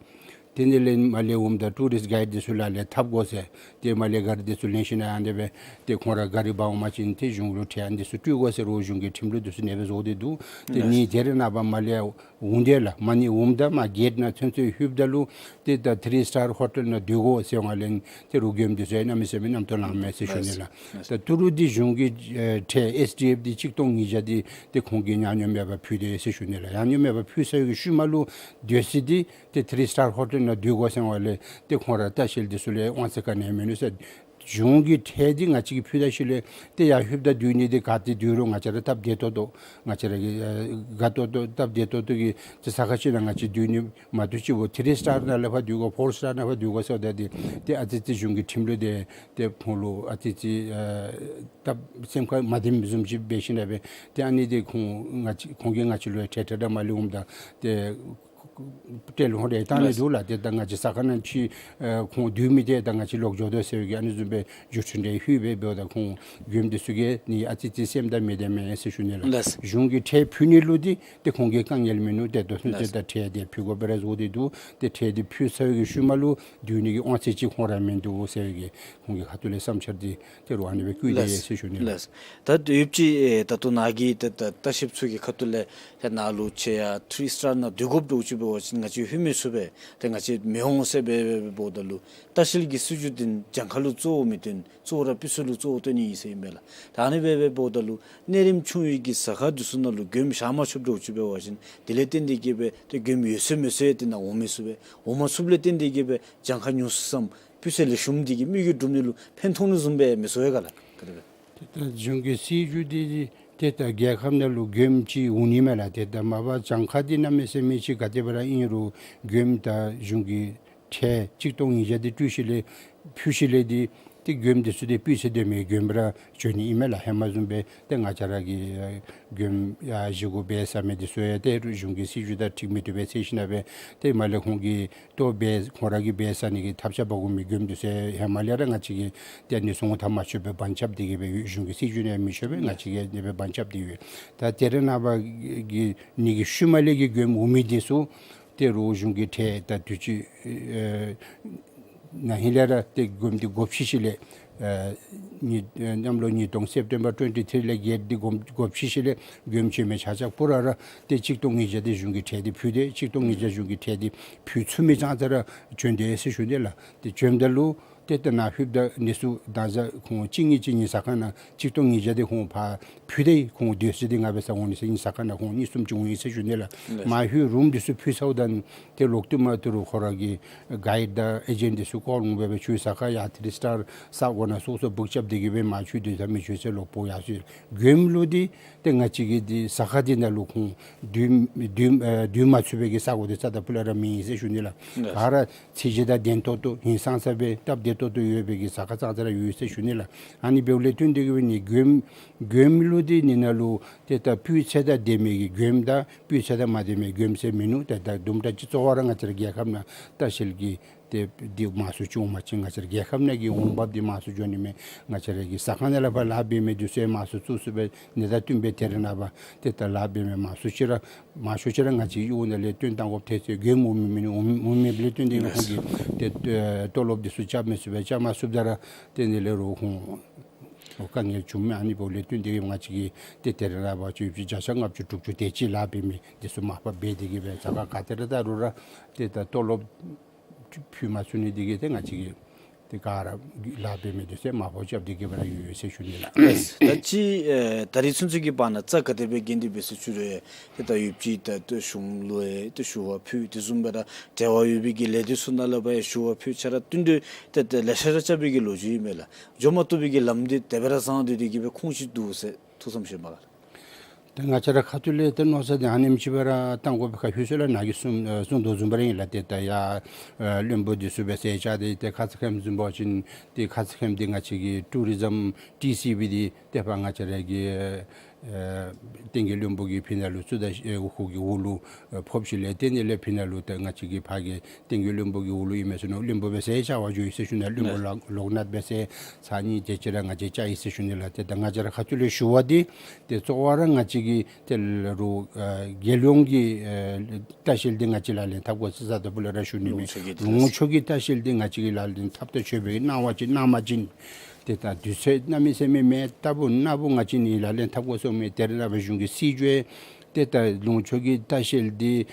དེ་ནང་ལས་མར་ལས་འོངམ་ད་ཊུ་རིསཊ་གའིཌ་འདི་ཚུ་ལག་ལེན་འཐབ་དགོ་ཟེར། ཏེ་མར་ལས་གཱ་རི་འདི་ཚུ་ལེན་ཞིན་ན་ཨ་ནི་སྦེ་ཏེ་ཁོང་ར་གཱ་རི་འབག་འོང་པ་ཅིན་ཏེ་གཞུང་ལུ་ཁྲལ་འདི་ཚུ་སྤྲོད་དགོ་ཟེར་རུང་གཞུང་གི་ཁྲིམས་ལུགས་འདི་ཚུ་ཨ་ནི་སྦེ་བཟོ་སྟེ་འདུག། ཏེ་ལགས། ནི་ད་རེས་ནངས་པ་མར་ལས་འོང་དེས་ལགས། མ་ནི་འོངམ་ད་མར་གེཊ་ནང་ཚུན་ཚོད་ལྷོདཔ་ད་ལུ་ཏེ་ད་ཐི་རི་སི་ཊར་ཧོ་ཊེལ་ནང་སྡོད་དགོ་ཟེར་བ་ལས་ཏེ་རོགས་མགྱོནམ་འདི་ཚུ་ཡང་གནམ་མེད་ས་མེད་རྣམ་རྟོག་ལངམ་མས་ཟེར་ཞུ་ནི་ལགས། ལགས། ད་ད་རུང་འདི་གཞུང་གི་ཨེ་ཁྲལ་ཨེསི་ཌི་ཨེཕ་འདི་གཅིག་སྟོང་ཉིས་བརྒྱ་འདི་ཏེ་ཁོང་གིས་ཉག་ཉོག་མེད་པར་ཕུལ་དེས་ཟེར་ཞུ་ནི་ལགས། ཉག་ཉོག་མེད་པར་ཕུལ་ཚར་བའི་གི་ཤུལ་མ་ལུ་སྡོད་ས་འདི་ཏེ་ཐི་རི་སི་ཊར་ཧོ་ཊེལ་ནང་སྡོད་དགོ་ཟེར་བ་ལས་ཏེ་ཁོང་ར་ལྟ་བཤལ་འདི་ཚུ་ལུ་དབང་ཚད་ག་ནི་ཡང་མིན་ནུག་ཟེར། གཞུང་གི་ཁྲལ་འདི་ང་བཅས་ཀྱིས་ཕུལ་ད་ཞིནམ་ལས་ཏེ་ཡར་ལྷོདཔ་ད་སྡོད་ནི་འདི་ག་ཏེ་སྡོད་རུང་ང་བཅས་ར་སྟབས་བདེ་ཏོག་ཏོ་ང་བཅས་ར་གི་ཨེ་དགའ་ཏོག་ཏོ་སྟབས་བདེ་ཏོག་ཏོ་གི་ཏེ་ས་ཁར་ཅིག་ནང་ང་བཅས་སྡོད་ནི་མ་གཏོགས་གཅིག་པོ་ཐི་རི་སི་ཊར་ནང་ལས་ཕར་སྡོད་དགོ་ཕོར་སི་ཊར་ནང་ཕར་སྡོད་དགོ་ཟེརཝ་ད་འདི་ཏེ་ཨ་ཙི་ཙི་གཞུང་གི་ཁྲིམས་ལུགས་འདི་ཏེ་ཁོང་ལུ་ཨ་ཙི་ཙི་ཨེ་སྟབས་སེམས་ཁར་མ་བདེཝ་བཟུམ་ཅིག་འབད་ཞིནམ་ལས་སྦེ་ཏེ་ཨ་ནི་འདི་ཁོང་ང་བཅས་ཁོང་གིས་ང་བཅས་ལུ་ཁྲལ་ཁྲལ་འདྲ་མ་ལེན་འོངམ་ད་ཏེ་ཁྲལ་ལོག་རེ་བཏང་ནི་འདུག་ལགས། ཏེ་ད་ང་བཅས་ས་ཁར་ནང་ཅིག་ཨེ་ཁོང་སྡོད་མི་འདི་ད་ང་བཅས་ལོག་འགྱོ་དོ་ཟེར་བའི་གི་ཨ་ནི་བཟུམ་སྦེ་བརྒྱུད་འཕྲིན་རེ་ལྷོད་སྦེ་འབདཝ་ད་ཁོང་མགྱོནམ་འདི་ཚུ་གིས་ནི་ཨ་ཙི་ཙི་སེམས་ད་མི་བདེ་མས་ཟེར་ཞུ་ནི་ལགས། ལགས། གཞུང་གི་ཁྲལ་ཕུལ་ནི་ལུ་འདི་ཏེ་ཁོང་གིས་དཀའ་ངལ་མིན་ནུག། ཏེ་ད་ལྟོ་ཚུན་ཚོད་ལགས། ད་ཁྲལ་འདི་ཕུལ་དགོཔ་སྦེ་ར་བཟོ་སྟེ་འདུག། ཏེ་ཁྲལ་འདི་ཕུལ་ཚར་བའི་གི་ཤུལ་མ་ལུ་སྡོད་ནི་གི་དབང་ཚད་ཅིག་ཁོང་ར་མིན་འདུག་ཟེར་བའི་གི་ཁོང་གི་ཁ་ཐུག་ལས་བསམ་འཆར་འདི་ཏེ་རུང་ཨ་ནི་སྦེ་བཀོད་དེ་ལགས། ཡོད་ཟེར་ཞུ་ནི་ལགས། ལགས། ད་ཡོདཔ་ཅིག་ཨེ་ད་ལྟོ་ནཱ་གི་ད་ད་ལྟ་བཤལཔ་ཚུ་གི་ཁ་ཐུག་ལས་ཏེ་ནཱ་ལུ་ཁྱེད་ཡར་ཐི་རི་སི་ཊར་ནང་སྡོད་དགོཔ་འདྲཝ་ཅིག་འབད་བ་ཅིན་ང་བཅས་ལྷོད་མི་ཚུགས་པས། ཏེ་ང་བཅས་མི་འོང་ཟེར་སྦེ་འབདཝ་ད་ལུ་ལྟ་བཤལ་གྱི་སྲིད་བྱུས་འདི་གྱངས་ཁ་ལུ་གཙོ་བོ་མི་བཏོན། གཙོ་བོ་ར་སྤུས་ཚད་ལུ་གཙོ་བོ་བཏོན་ནི་ཨིན་ཟེར་ཨིན་པས་ལགས། ད་ཨ་ནི་སྦེ་འབདཝ་ད་ལུ་གནས་རིམ་ཆུང་བའི་གི་ཟ་ཁང་འདི་ཚུ་ནང་ལུ་མགྱོནམ་བཞག་མ་ཆོགཔ་འདྲཝ་ཅིག་འབད་བ་ཅིན་དེ་ལས་བརྟེན་ཏེ་གི་སྦེ་ཏེ་མགྱོནམ་ཡོད་ཚད་མེད་ཚད་ཏེ་ནཱ་འོང་མི་ཚུགས་པས། འོང་མ་ཚུགསཔ་ལས་བརྟེན་ཏེ་གི་སྦེ་གྱངས་ཁ་ཉུང་སུ་སམ་སྤུས་ཚད་ལེགས་ཤོམ་འདི་གིས་དམིགས་ཡུལ་འགྲུབ་ནི་ལུ་ཕན་ཐོགས་ནི་བཟུམ་སྦེ་མི་བཟོ་བས་ག་ལགས། ག་དེ་སྦེ། ཏེ་ད་གཞུང་གི་སྲིད་བྱུས་འདི་ཏེ་ད་རྒྱལ་ཁབ་ནང་ལུ་མགྱོནམ་ཅིག་འོང་ནི་མས་ལགས། ཏེ་ད་མ་པ་གྱངས་ཁ་འདི་གནམ་མེད་ས་མེད་ཅིག་ག་དེ་སྦེ་ར་ཨིན་རུང་མགྱོནམ་ད་གཞུང་གི་ཁྲལ་གཅིག་སྟོང་ཉིས་བརྒྱ་འདི་སྤྲོད་ཞིནམ་ལས་ཕུལ་ཞིནམ་ལས་འདི་ཏེ་མགྱོནམ་འདི་ཚུ་ཏེ་སྤུས་ཚད་ལྡནམ་སྦེ་མགྱོནམ་སྦེ་ར་འབྱོན་ནི་ཨིན་མས་ལགས། ཧེ་མ་བཟུམ་སྦེ་ཏེ་ང་བཅས་ར་གིས་མགྱོནམ་ཡར་བཞེས་སྒོ་འབད་ཟ་མི་འདི་ཚུ་ཡང་ཏེ་གཞུང་གི་སྲིད་བྱུས་དང་འཁྲིལ་མི་བཏུབ་པས་ཟེར་ཞིནམ་ལས་སྦེ་ཏེ་མར་ལས་ཁོང་གིས་ལྟོ་འབད་ཁོང་ར་གིས་འབད་ཟ་ནི་གི་ཐབས་ཆག་འབག་དགོ་མི་མགྱོནམ་འདི་ཚུ་ཡང་ཧེ་མ་ལས་ར་ང་བཅས་ཀྱིས་ཏེ་ཨ་ནི་ཚུ་འོང་ཐག་མ་ཆོད་པར་བར་ཆད་འདི་གིས་སྦེ་གཞུང་གི་སྲིད་བྱུས་ནང་མི་ཆོད་པས། ང་བཅས་ཀྱིས་ཨ་ནི་སྦེ་བར་ཆད་འདི་ཡོད། ད་ད་རེས་ནངས་པ་གི་ནི་གི་ཤུལ་མ་ལས་ཀྱི་མགྱོནམ་འོང་མི་འདི་ཚུ་ཏེ་རོགས་གཞུང་གི་ཁྲལ་ད་དུས་ཅི་ཨེ་ནང་ཧིང་ལས་ར་ཏེ་མགྱོནམ་འདི་བགོ་བཤའ་ཞིནམ་ལས་ཨེ་ཉིས་ཨེ་གནམ་ལོ་ཉིས་སྟོང་སེབ་ཊེམ་བར་ཊུ་ཝེན་ཊི་ཐི་རི་ལས་གེཊ་འདི་བགོ་བཤའ་ཞིནམ་ལས་མགྱོནམ་བྱོན་མི་ཆ་ཁྱབ་པུ་ར་ར་ཏེ་གཅིག་སྟོང་ཉིས་བརྒྱ་འདི་གཞུང་གི་ཁྲལ་འདི་ཕུལ་ཏེ་གཅིག་སྟོང་ཉིས་བརྒྱ་གཞུང་གི་ཁྲལ་འདི་ཕུལ་ཚུགས་མི་ཙང་ཙ་ར་བྱོན་དེས་ཟེར་ཞུ་ནི་ལགས། ཏེ་བྱོནམ་ད་ལུ་ཏེ་ད་ནཱ་ལྷོདཔ་ད་ནི་ཚུ་ད་ཟ་ཁོང་གཅིག་གཉིས་ཅིག་ནི་ཟ་ཁང་ནང་གཅིག་སྟོང་ཉིས་བརྒྱ་འདི་ཁོང་ཕར་ཕུལ་ཏེ་ཁོང་སྡོད་ས་འདི་ང་འབད་ས་འོང་ནི་ཟེར་ནི་ཟ་ཁང་ནང་ཁོང་གཉིས་གསུམ་ཅིག་འོང་ཡི་ཟེར་ཞུ་ནི་ལགས། ལགས། མར་ལྷོད་རུམ་འདི་ཚུ་ཕུལ་ཚརཝ་ད་ཏེ་ལོག་སྟེ་མར་ཏེ་རོགས་ཁོང་ར་གི་གཱའིཌ་དང་ཨེ་ཇེནཊ་འདི་ཚུ་ཀོལ་འོང་སྦེ་སྦེ་ཁྱོད་ཟ་ཁང་ཡར་ཐི་རི་སི་ཊར་ས་གོ་ནང་སོ་སོ་བུཀ་རྐྱབ་སྟེ་གི་སྦེ་མར་ཁྱོད་སྡོད་ས་མི་ཆོག་ཟེར་ལོག་འབོ་ཡར་སོང་། མགྱོནམ་ལུ་འདི་ཏེ་ང་བཅས་ཀྱི་འདི་ཟ་ཁང་འདི་ནང་ལུ་ཁོང་སྡོད་སྡོད་ཨེ་སྡོད་མ་ཚུགས་པའི་གི་ས་གོ་འདི་རྩ་དང་སྤུ་ལས་ར་མེད་ཟེར་ཞུ་ནི་ལགས། ལགས། ག་ར་ཚད་གཞི་དང་ལྡན་ཏོག་ཏོ་ཧིང་སངས་ས་སྦེ་སྟབས་བདེ་ ཏོག་ཏོ་ཡོད་པའི་གི་ཟ་ཁང་ཙང་ཙ་ར་ཡོད་ཟེར་ཞུ་ནི་ལགས། ཨ་ནི་འབདཝ་ལས་བརྟེན་ཏེ་གི་འབད་ནི་མགྱོནམ་མགྱོནམ་ལུ་འདི་ནི་ནང་ལུ་ཏེ་ད་སྤུས་ཚད་དང་ལྡན་མི་གི་མགྱོནམ་དང་སྤུས་ཚད་དང་མ་ལྡན་མི་མགྱོནམ་ཟེར་མིན་ནུག། ཏེ་ད་དུམ་གྲ་ཅིག་གཙོ་བོ་ར་ང་བཅས་ར་རྒྱལ་ཁབ་ནང་ལྟ་བཤལ་གྱི་ཏེ་འདི་མང་སུ་ཅིག་འོང་པ་ཅིན་ང་བཅས་ར་རྒྱལ་ཁབ་ནང་གི་འོང་འབབ་འདི་མང་སུ་འགྱོ་ནི་མས། ང་བཅས་ར་གི་ཟ་ཁང་ནང་ལས་ཕར་ལཱ་འབད་མི་འདི་ཚུ་ཡང་མང་སུ་བཙུགས་ཚུགས་པའི་ནི་དང་བསྟུན་པའི་དེ་རེ་ནངས་པ་ཏེ་ད་ལཱ་འབད་མི་མང་སུ་ཅིག་ར་མང་ཤོས་ཅིག་ར་ང་བཅས་ཀྱི་འོག་ནང་ལས་བཏོན་བཏང་དགོཔ་ཐལ་ཚེ་མགྱོནམ་འོང་མི་མེན་འོང་འོང་མེདཔ་ལས་བརྟེན་ཏེ་ཁོང་གིས་ཏེ་ཨེ་ཏོ་ལོབ་འདི་ཚུ་རྐྱབ་མི་ཚུགས་པས། རྐྱབ་མ་ཚུགསཔ་ད་ར་ཏེ་ནི་ལས་རོགས་ཁོང་དཀའ་ངལ་བྱུང་མི་ཨ་ནི་འབདཝ་ལས་བརྟེན་ཏེ་གི་ང་བཅས་ཀྱིས་ཏེ་དེ་རེ་ནངས་པ་ཅིག་ཡོདཔ་ཅིག་བརྒྱ་ཆ་ལྔ་བཅུ་དྲུག་ཅུ་དེ་ཅིག་ལཱ་འབད་མི་འདི་ཚུ་མར་ཕབ་འབད་དེ་གི་སྦེ་ཟ་ཁང་ག་ཏེ་ར་ད་རུང་ར་ཏེ་ད་ཏོ་ལོབ་ཕུལ་མ་ཚུགས་ནི་འདི་གིས་ཏེ་ང་བཅས་ཀྱིས་ཏེ་ག་ར་ལཱ་འབད་མི་འདི་ཚུ་མར་ཕབ་རྐྱབ་སྟེ་གི་སྦེ་ར་ཡོད་ཡོད་ཟེར་ཞུ་ནི་ལགས། ལགས། ད་ཅི་ཨེ་ད་རིས་ཚུན་ཚོད་ཀྱི་བར་ན་རྩ་ག་དེ་སྦེ་འགེངས་ཏེ་འབད་ཟེར་ཞུ་རུང་ཏེ་ད་ཡོདཔ་ཅིག་ད་ཏེ་གཞུང་ལུ་ཡང་ཏེ་ཞུ་བ་ཕུལ། དེ་བཟུམ་སྦེ་ར་འབྲེལ་བ་ཡོད་པའི་གི་ལས་སྡེ་ཚུ་ནང་ལས་ཕར་ཡང་ཞུ་བ་ཕུལ། ཆ་ར་བསྟུན་ཏེ་ཏེ་ཏེ་ལེ་ཤ་ར་རྐྱབ་པའི་གི་ལོ་རྒྱུས་ཨིན་མས་ལགས། འགྱོ་མ་བཏུབ་པའི་གི་ལམ་འདི་དེ་སྦེ་ར་བཟང་སྟེ་དེ་གི་སྦེ་ཁུངས་ཅིག་འདུག་ཟེར་ཐུགས་བསམ་བཞེས་པ་ལགས། ད་ང་བཅས་ར་ཁ་ཐུག་ལས་ཏེ་མནོ་བསམ་འདི་ཨ་ནེམ་ཅིག་སྦེ་ར་བཏང་དགོ་པའི་ཁར་ལྷོད་ས་ལས་ནཱ་གིས་གསུང་ཨེ་གསུང་དོ་བཟུམ་སྦེ་ར་ཨིན་ལགས། ཏེ་ད་ཡར་ཨེ་བློན་པོ་འདི་ཚུ་སྦེ་ཟེར་བཅར་ཏེ་ཏེ་ཁ་ཙ་ཁ་ཉིནམ་བཟུམ་འབད་བ་ཅིན་ཏེ་ཁ་ཙ་ཁ་ཉིནམ་འདི་ང་བཅས་ཀྱི་ཊུ་རི་ཛམ་ཊི་སི་བི་འདི་ཏེ་ཕར་ང་བཅས་ར་གི་ཨེ་ཨེ་བསྟན་རྒྱས་བློན་པོ་གིས་ཕི་ནང་ལུ་ཚུར་ད་ཨེ་འོག་ཁུག་གི་འོག་ལུ་ཨེ་ཕོགཔ་ཅིག་ལས་ཏེ་ནི་ལས་ཕི་ནང་ལུ་ད་ང་བཅས་ཀྱི་ཕར་གྱི་བསྟན་རྒྱས་བློན་པོ་གི་འོག་ལུ་ཨིན་མས་ཟེར་མནོ། བློན་པོ་སྦེ་ཟེར་བཅར་བར་འགྱོ་ཡི་ཟེར་ཞུ་ནི་ལགས། བློན་པོ་ལོག་ལོག་ནཱཐ་སྦེ་ཟེར་ཚར་གཉིས་དེ་ཅིག་ར་ང་བཅས་བཅར་ཡི་ཟེར་ཞུ་ནི་ལགས། ཏེ་ད་ང་བཅས་ར་ཁ་ཐུག་ལས་ཞུ་བ་འདི་ཏེ་གཙོ་བོ་ར་ང་བཅས་ཀྱི་ཏེ་ལ་རུང་ཨེ་རྒྱལ་ཡོངས་ཀྱི་ཨེ་ལྟ་བཤལ་འདི་ང་བཅས་ལག་ལེན་འཐབ་དགོ་ཟེར་ས་ད་ཕུ་ལས་ར་ཞུ་ནི་མས། ལུང་ཕྱོགས་ཀྱི་ལུང་ཕྱོགས་ཀྱི་ལྟ་བཤལ་འདི་ང་བཅས་ཀྱིས་ལག་ལེན་འཐབ་ད་ཆོག་པའི་གནང་བ་ཅིན་གནང་པ་ཅིན་ཏེ་ད་དུས་ཚོད་གནམ་མེད་ས་མེད་མེད་ལྟ་བུ་ནཱ་བུ་ང་བཅས་ནི་ལག་ལེན་འཐབ་དགོ་ཟེར་མི་དེ་རེ་ནངས་པ་གཞུང་གི་སྲིད་བྱུས་ཏེ་ད་ལུང་ཕྱོགས་ཀྱི་ལྟ་བཤལ་འདི་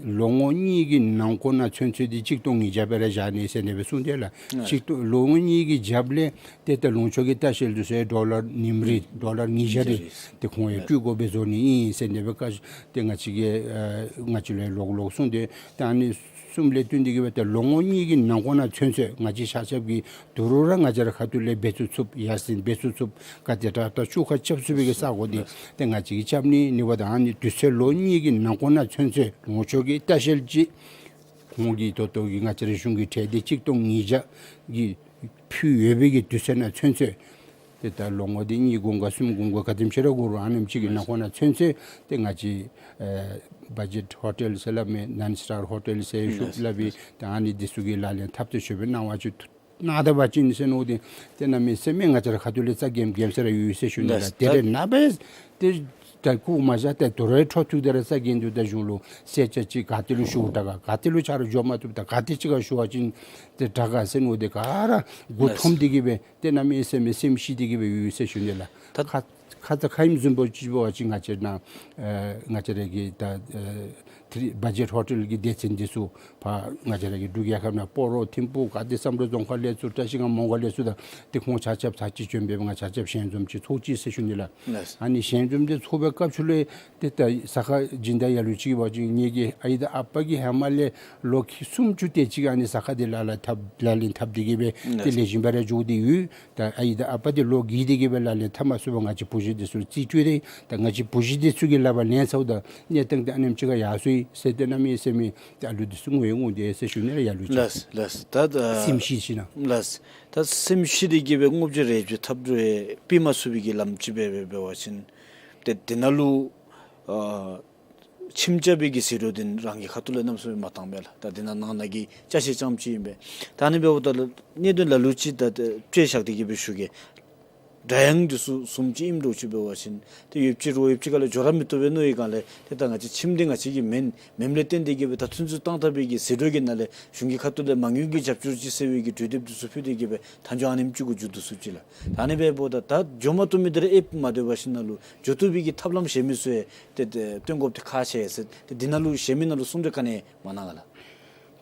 ལོ་ངོ་གཉིས་ཀྱི་ནང་འཁོད་ནང་ཚུན་ཚོད་འདི་གཅིག་སྟོང་ཉིས་བརྒྱ་སྦེ་ར་བཞག་ནི་ཟེར་ནི་སྦེ་གསུངས་ཏེ་ལགས། ཨ་གཅིག་སྟོང་ལོ་ངོ་གཉིས་ཀྱི་རྒྱབ་ལས་ཏེ་ད་ལུང་ཕྱོགས་ཀྱི་ལྟ་བཤལ་འདི་ཚུ་ཌོ་ལར་ཉིནམ་རེ་ཌོ་ལར་ཉིས་བརྒྱ་རེ་ཏེ་ཁོང་ཡང་སྤྲོད་དགོཔ་སྦེ་བཟོ་ནི་ཨིན་ཟེར་ནི་སྦེ་བཀའ་ཏེ་ང་བཅས་ཀྱིས་ཨེ་ང་བཅས་ལུ་ལོག་ལོག་གསུངས་ཏེ་ད་ཨ་ནི་གསུངམ་ལས་བརྟེན་ཏེ་གི་སྦེ་ཏེ་ལོ་ངོ་གཉིས་ཀྱི་ནང་འཁོད་ནང་ཚུན་ཚོད་ང་བཅས་ཆ་ཁྱབ་ཀྱིས་དོ་རུང་ར་ང་བཅས་ར་ཁ་ཐུག་ལས་འབད་ཚུགས་ཚུགསཔ་ཡར་སེང་འབད་ཚུགས་ཚུགསཔ་ག་དེ་དྲག་དྲག་ཤུགས་ཁ་རྐྱབ་ཚུགས་པའི་གི་ས་གོ་འདི་ཏེ་ང་བཅས་ཀྱིས་རྐྱབ་ནི། ཨ་ནི་འབདཝ་ད་ཨ་ནི་དུས་ཚོད་ལོ་གཉིས་ཀྱི་ནང་འཁོད་ནང་ཚུན་ཚོད་ལུང་ཕྱོགས་ཀྱི་ལྟ་བཤལ་ཅིག་ཁོང་གིས་ད་ལྟོ་གི་ང་བཅས་ར་གཞུང་གི་ཁྲལ་འདི་གཅིག་སྟོང་ཉིས་བརྒྱ་གི་ཕུལ་ཡོད་པའི་གི་དུས་ཚོད་ནང་ཚུན་ཚོད་ཏེ་ད་ལོ་ངོ་འདི་གཉིས་འགོར་ག་གསུམ་འགོར་ག་ག་དེམ་ཅིག་ར་འགོར་རུང་ཨ་ནེམ་ཅིག་གི་ནང་འཁོད་ནང་ཚུན་ཚོད་ཏེ་ང་བཅས་ཨེ་བ་ཇེཊ་ཧོ་ཊེལ་ཟེར་སླབ་མི་ནཱའིན་སི་ཊར་ཧོ་ཊེལ་ཟེར་ཞུ་སླབ་པའི་ཏེ་ཨ་ནི་འདི་ཚུ་གི་ལག་ལེན་འཐབ་ཏེ་ཆོག་པའི་གནང་བ་ཅིག་གནང་ད་པ་ཅིན་ཟེར་མནོ་སྟེ་ཏེ་གནམ་མེད་ས་མེད་ང་བཅས་ར་ཁ་ཐུག་ལས་རྩ་འགེངས་འགེངས་ས་ར་ཡོད་ཟེར་ཞུ་ནི་ལགས། ལགས། དེ་རེ་ནངས་པ་ཏེ་ད་ཁུག་མ་བཞག་སྟེ་དོ་རུང་འཕྲོ་མཐུད་དེ་ར་རྩ་འགེངས་ཏེ་ད་གཞུང་ལུ་གསལ་ཆ་ཅིག་ག་ཏེ་ལུ་ཞུ་དྲག་ག་ག་ཏེ་ལུ་ཆ་རོགས་འགྱོ་མ་བཏུབ་ད་ག་ཏེ་ཅིག་ཁར་ཞུ་བ་ཅིན་ཏེ་དྲག་ག་ཟེར་མནོ་སྟེ་ག་ར་མགུ་འཐོམས་ཏེ་གི་སྦེ་ཏེ་གནམ་མེད་ས་མེད་སེམས་ཤི་སྟེ་གི་སྦེ་ཡོད་ཟེར་ཞུ་ནི་ལགས། ད་ཁ་ཁ་ཙ་ཁ་ཉིནམ་བཟུམ་འབད་བ་ཅིན་ང་བཅས་ནཱ་ཨེ་ང་བཅས་ར་གི་ད་ཨེ་ཐི་རི་བ་ཇེཊ་ཧོ་ཊེལ་གྱི་སྡེ་ཚན་འདི་ཚུ་ཕར་ང་བཅས་ར་གི་འབྲུག་རྒྱལ་ཁབ་ནང་སྤ་རོ་ཐིམ་ཕུག་ག་ཏེ་བསམ་གྲུབ་རྫོང་ཁག་ལས་ཚུར་བཀྲ་ཤིས་སྒང་མོང་སྒར་ལས་ཚུར་ད་ཏེ་ཁོང་ཆ་ཁྱབ་ཚར་གཅིག་བྱོན་སྦེ་ང་ཆ་ཁྱབ་ཞལ་འཛོམས་ཅིག་ཚོགས་ཅི་ཟེར་ཞུ་ནི་ལགས། ལགས། ཨ་ནི་ཞལ་འཛོམས་འདི་ཚོགས་པའི་སྐབས་སུ་ལས་ཏེ་ད་ཟ་ཁང་སྦྱིན་བདག་ལ་ལུ་ཅིག་འབད་བ་ཅིན་ངེ་གི་ཨའི་དང་ཨ་པ་གིས་ཧེ་མ་ལས་ལོ་ཁལ་སུམ་ཅུ་དེ་ཅིག་ཨ་ནི་ཟ་ཁང་འདི་ལག་ལེན་འཐབ་ལག་ལེན་འཐབ་སྟེ་གི་སྦེ་ཏེ་ལེགས་ཤོམ་སྦེ་ར་འགྱོ་སྟེ་ཡོད། ད་ཨའི་དང་ཨ་པ་འདི་ལོ་རྒས་ཏེ་གི་སྦེ་ལག་ལེན་འཐབ་མ་ཚུགས་པར་ང་བཅས་བུ་གཞི་འདི་ཚུ་རྩིས་སྤྲོད་དེ་ད་ང་བཅས་བུ་གཞི་འདི་ཚུ་གིས་ལག་པར་ལེན་ཚརཝ་ད་གནས་སྟངས་འདི་ཨ་ནེམ་ཅིག་ཁར་ཡར་སོ་ཡི་ཟེར་ཏེ་གནམ་མེད་ས་མེད་ད་ཨ་ལུ་འདི་ཚུ་ངུ་ཡང་ངུ་དེས་ཟེར་ཞུ་ནི་ལགས། ལ་ལུ་ཅིག་ལགས་ལགས། ད་ད་སེམས་ཤི་ཞིན་ན་ལགས། ད་སེམས་ཤི་སྟེ་གི་སྦེ་དངོས་པོ་ཅིག་རེ་ཅིག་འཐབ་རུང་ཡང་ཕུལ་མ་ཚུགས་པའི་གི་ལམ་ཅིག་སྦེ་སྦེ་འབད་བ་ཅིན་ཏེ་དེ་ནང་ལུ་ཨ་ཁྱིམ་རྐྱབ་པའི་གི་ཟད་འགྲོ་འདི་རང་གི་ཁ་ཐུག་ལས་གནམ་མེད་ས་མེད་མ་བཏང་མས་ལགས། ད་དེ་ནང་ནང་ན་གི་ཅ་ཆས་རྐྱངམ་ཅིག་ཨིན་པས། ད་ཨ་ནི་འབདཝ་ད་ལུ་གནད་དོན་ལ་ལུ་ཅིག་ད་ད་དཔྱེ་བཞག་སྟེ་གི་སྦེ་ཞུ་གེ། སྒྲ་དབྱངས་འདི་ཚུ་བཟུམ་ཅིག་ཨིནམ་འདྲཝ་ཅིག་འབད་བ་ཅིན་ཏེ་ཡོདཔ་ཅིག་རོགས་ཡོདཔ་ཅིག་ཁ་ལས་འགྱོ་ར་མི་བཏུབ་པས་མནོ་བའི་སྒང་ལས་ཏེ་ད་ང་བཅས་ཁྱིམ་འདི་ང་བཅས་ཀྱི་མེན་མེནམ་ལས་བརྟེན་ཏེ་གི་སྦེ་ད་ཚུན་ཚོད་བཏང་བཏང་བའི་གི་ཟད་འགྲོ་གི་ནང་ལས་གཞུང་གི་ཁ་ཐུག་ལས་མ་དངུལ་གྱི་རྒྱབ་སྐྱོར་ཅིག་ཟེར་བའི་གི་གྲོས་འདེབས་འདི་ཚུ་ཕུལ་ཏེ་གི་སྦེ་ད་འགྱོ་ཨ་ནེམ་ཅིག་གུ་མཇུག་བསྡུ་ཚུགསཔ་ཅིག་ལགས། ད་ཨ་ནི་འབདཝ་ད་ད་འགྱོ་མ་བཏུབ་མི་འདི་ར་ཨེབ་མ་སྡོད་པར་ཞིན་ན་ལུ་འགྱོ་བཏུབ་པའི་གི་ཐབས་ལམ་གཞན་མི་ཚུ་ཡང་ཏེ་ཏེ་སྟོན་དགོཔ་འདི་ཁག་ཆེ་ཟེར་ཏེ་འདི་ནང་ལུ་གཞན་མི་ནང་ལུ་གསུང་གྲོས་ག་ནི་མ་གནང་ག་ལགས།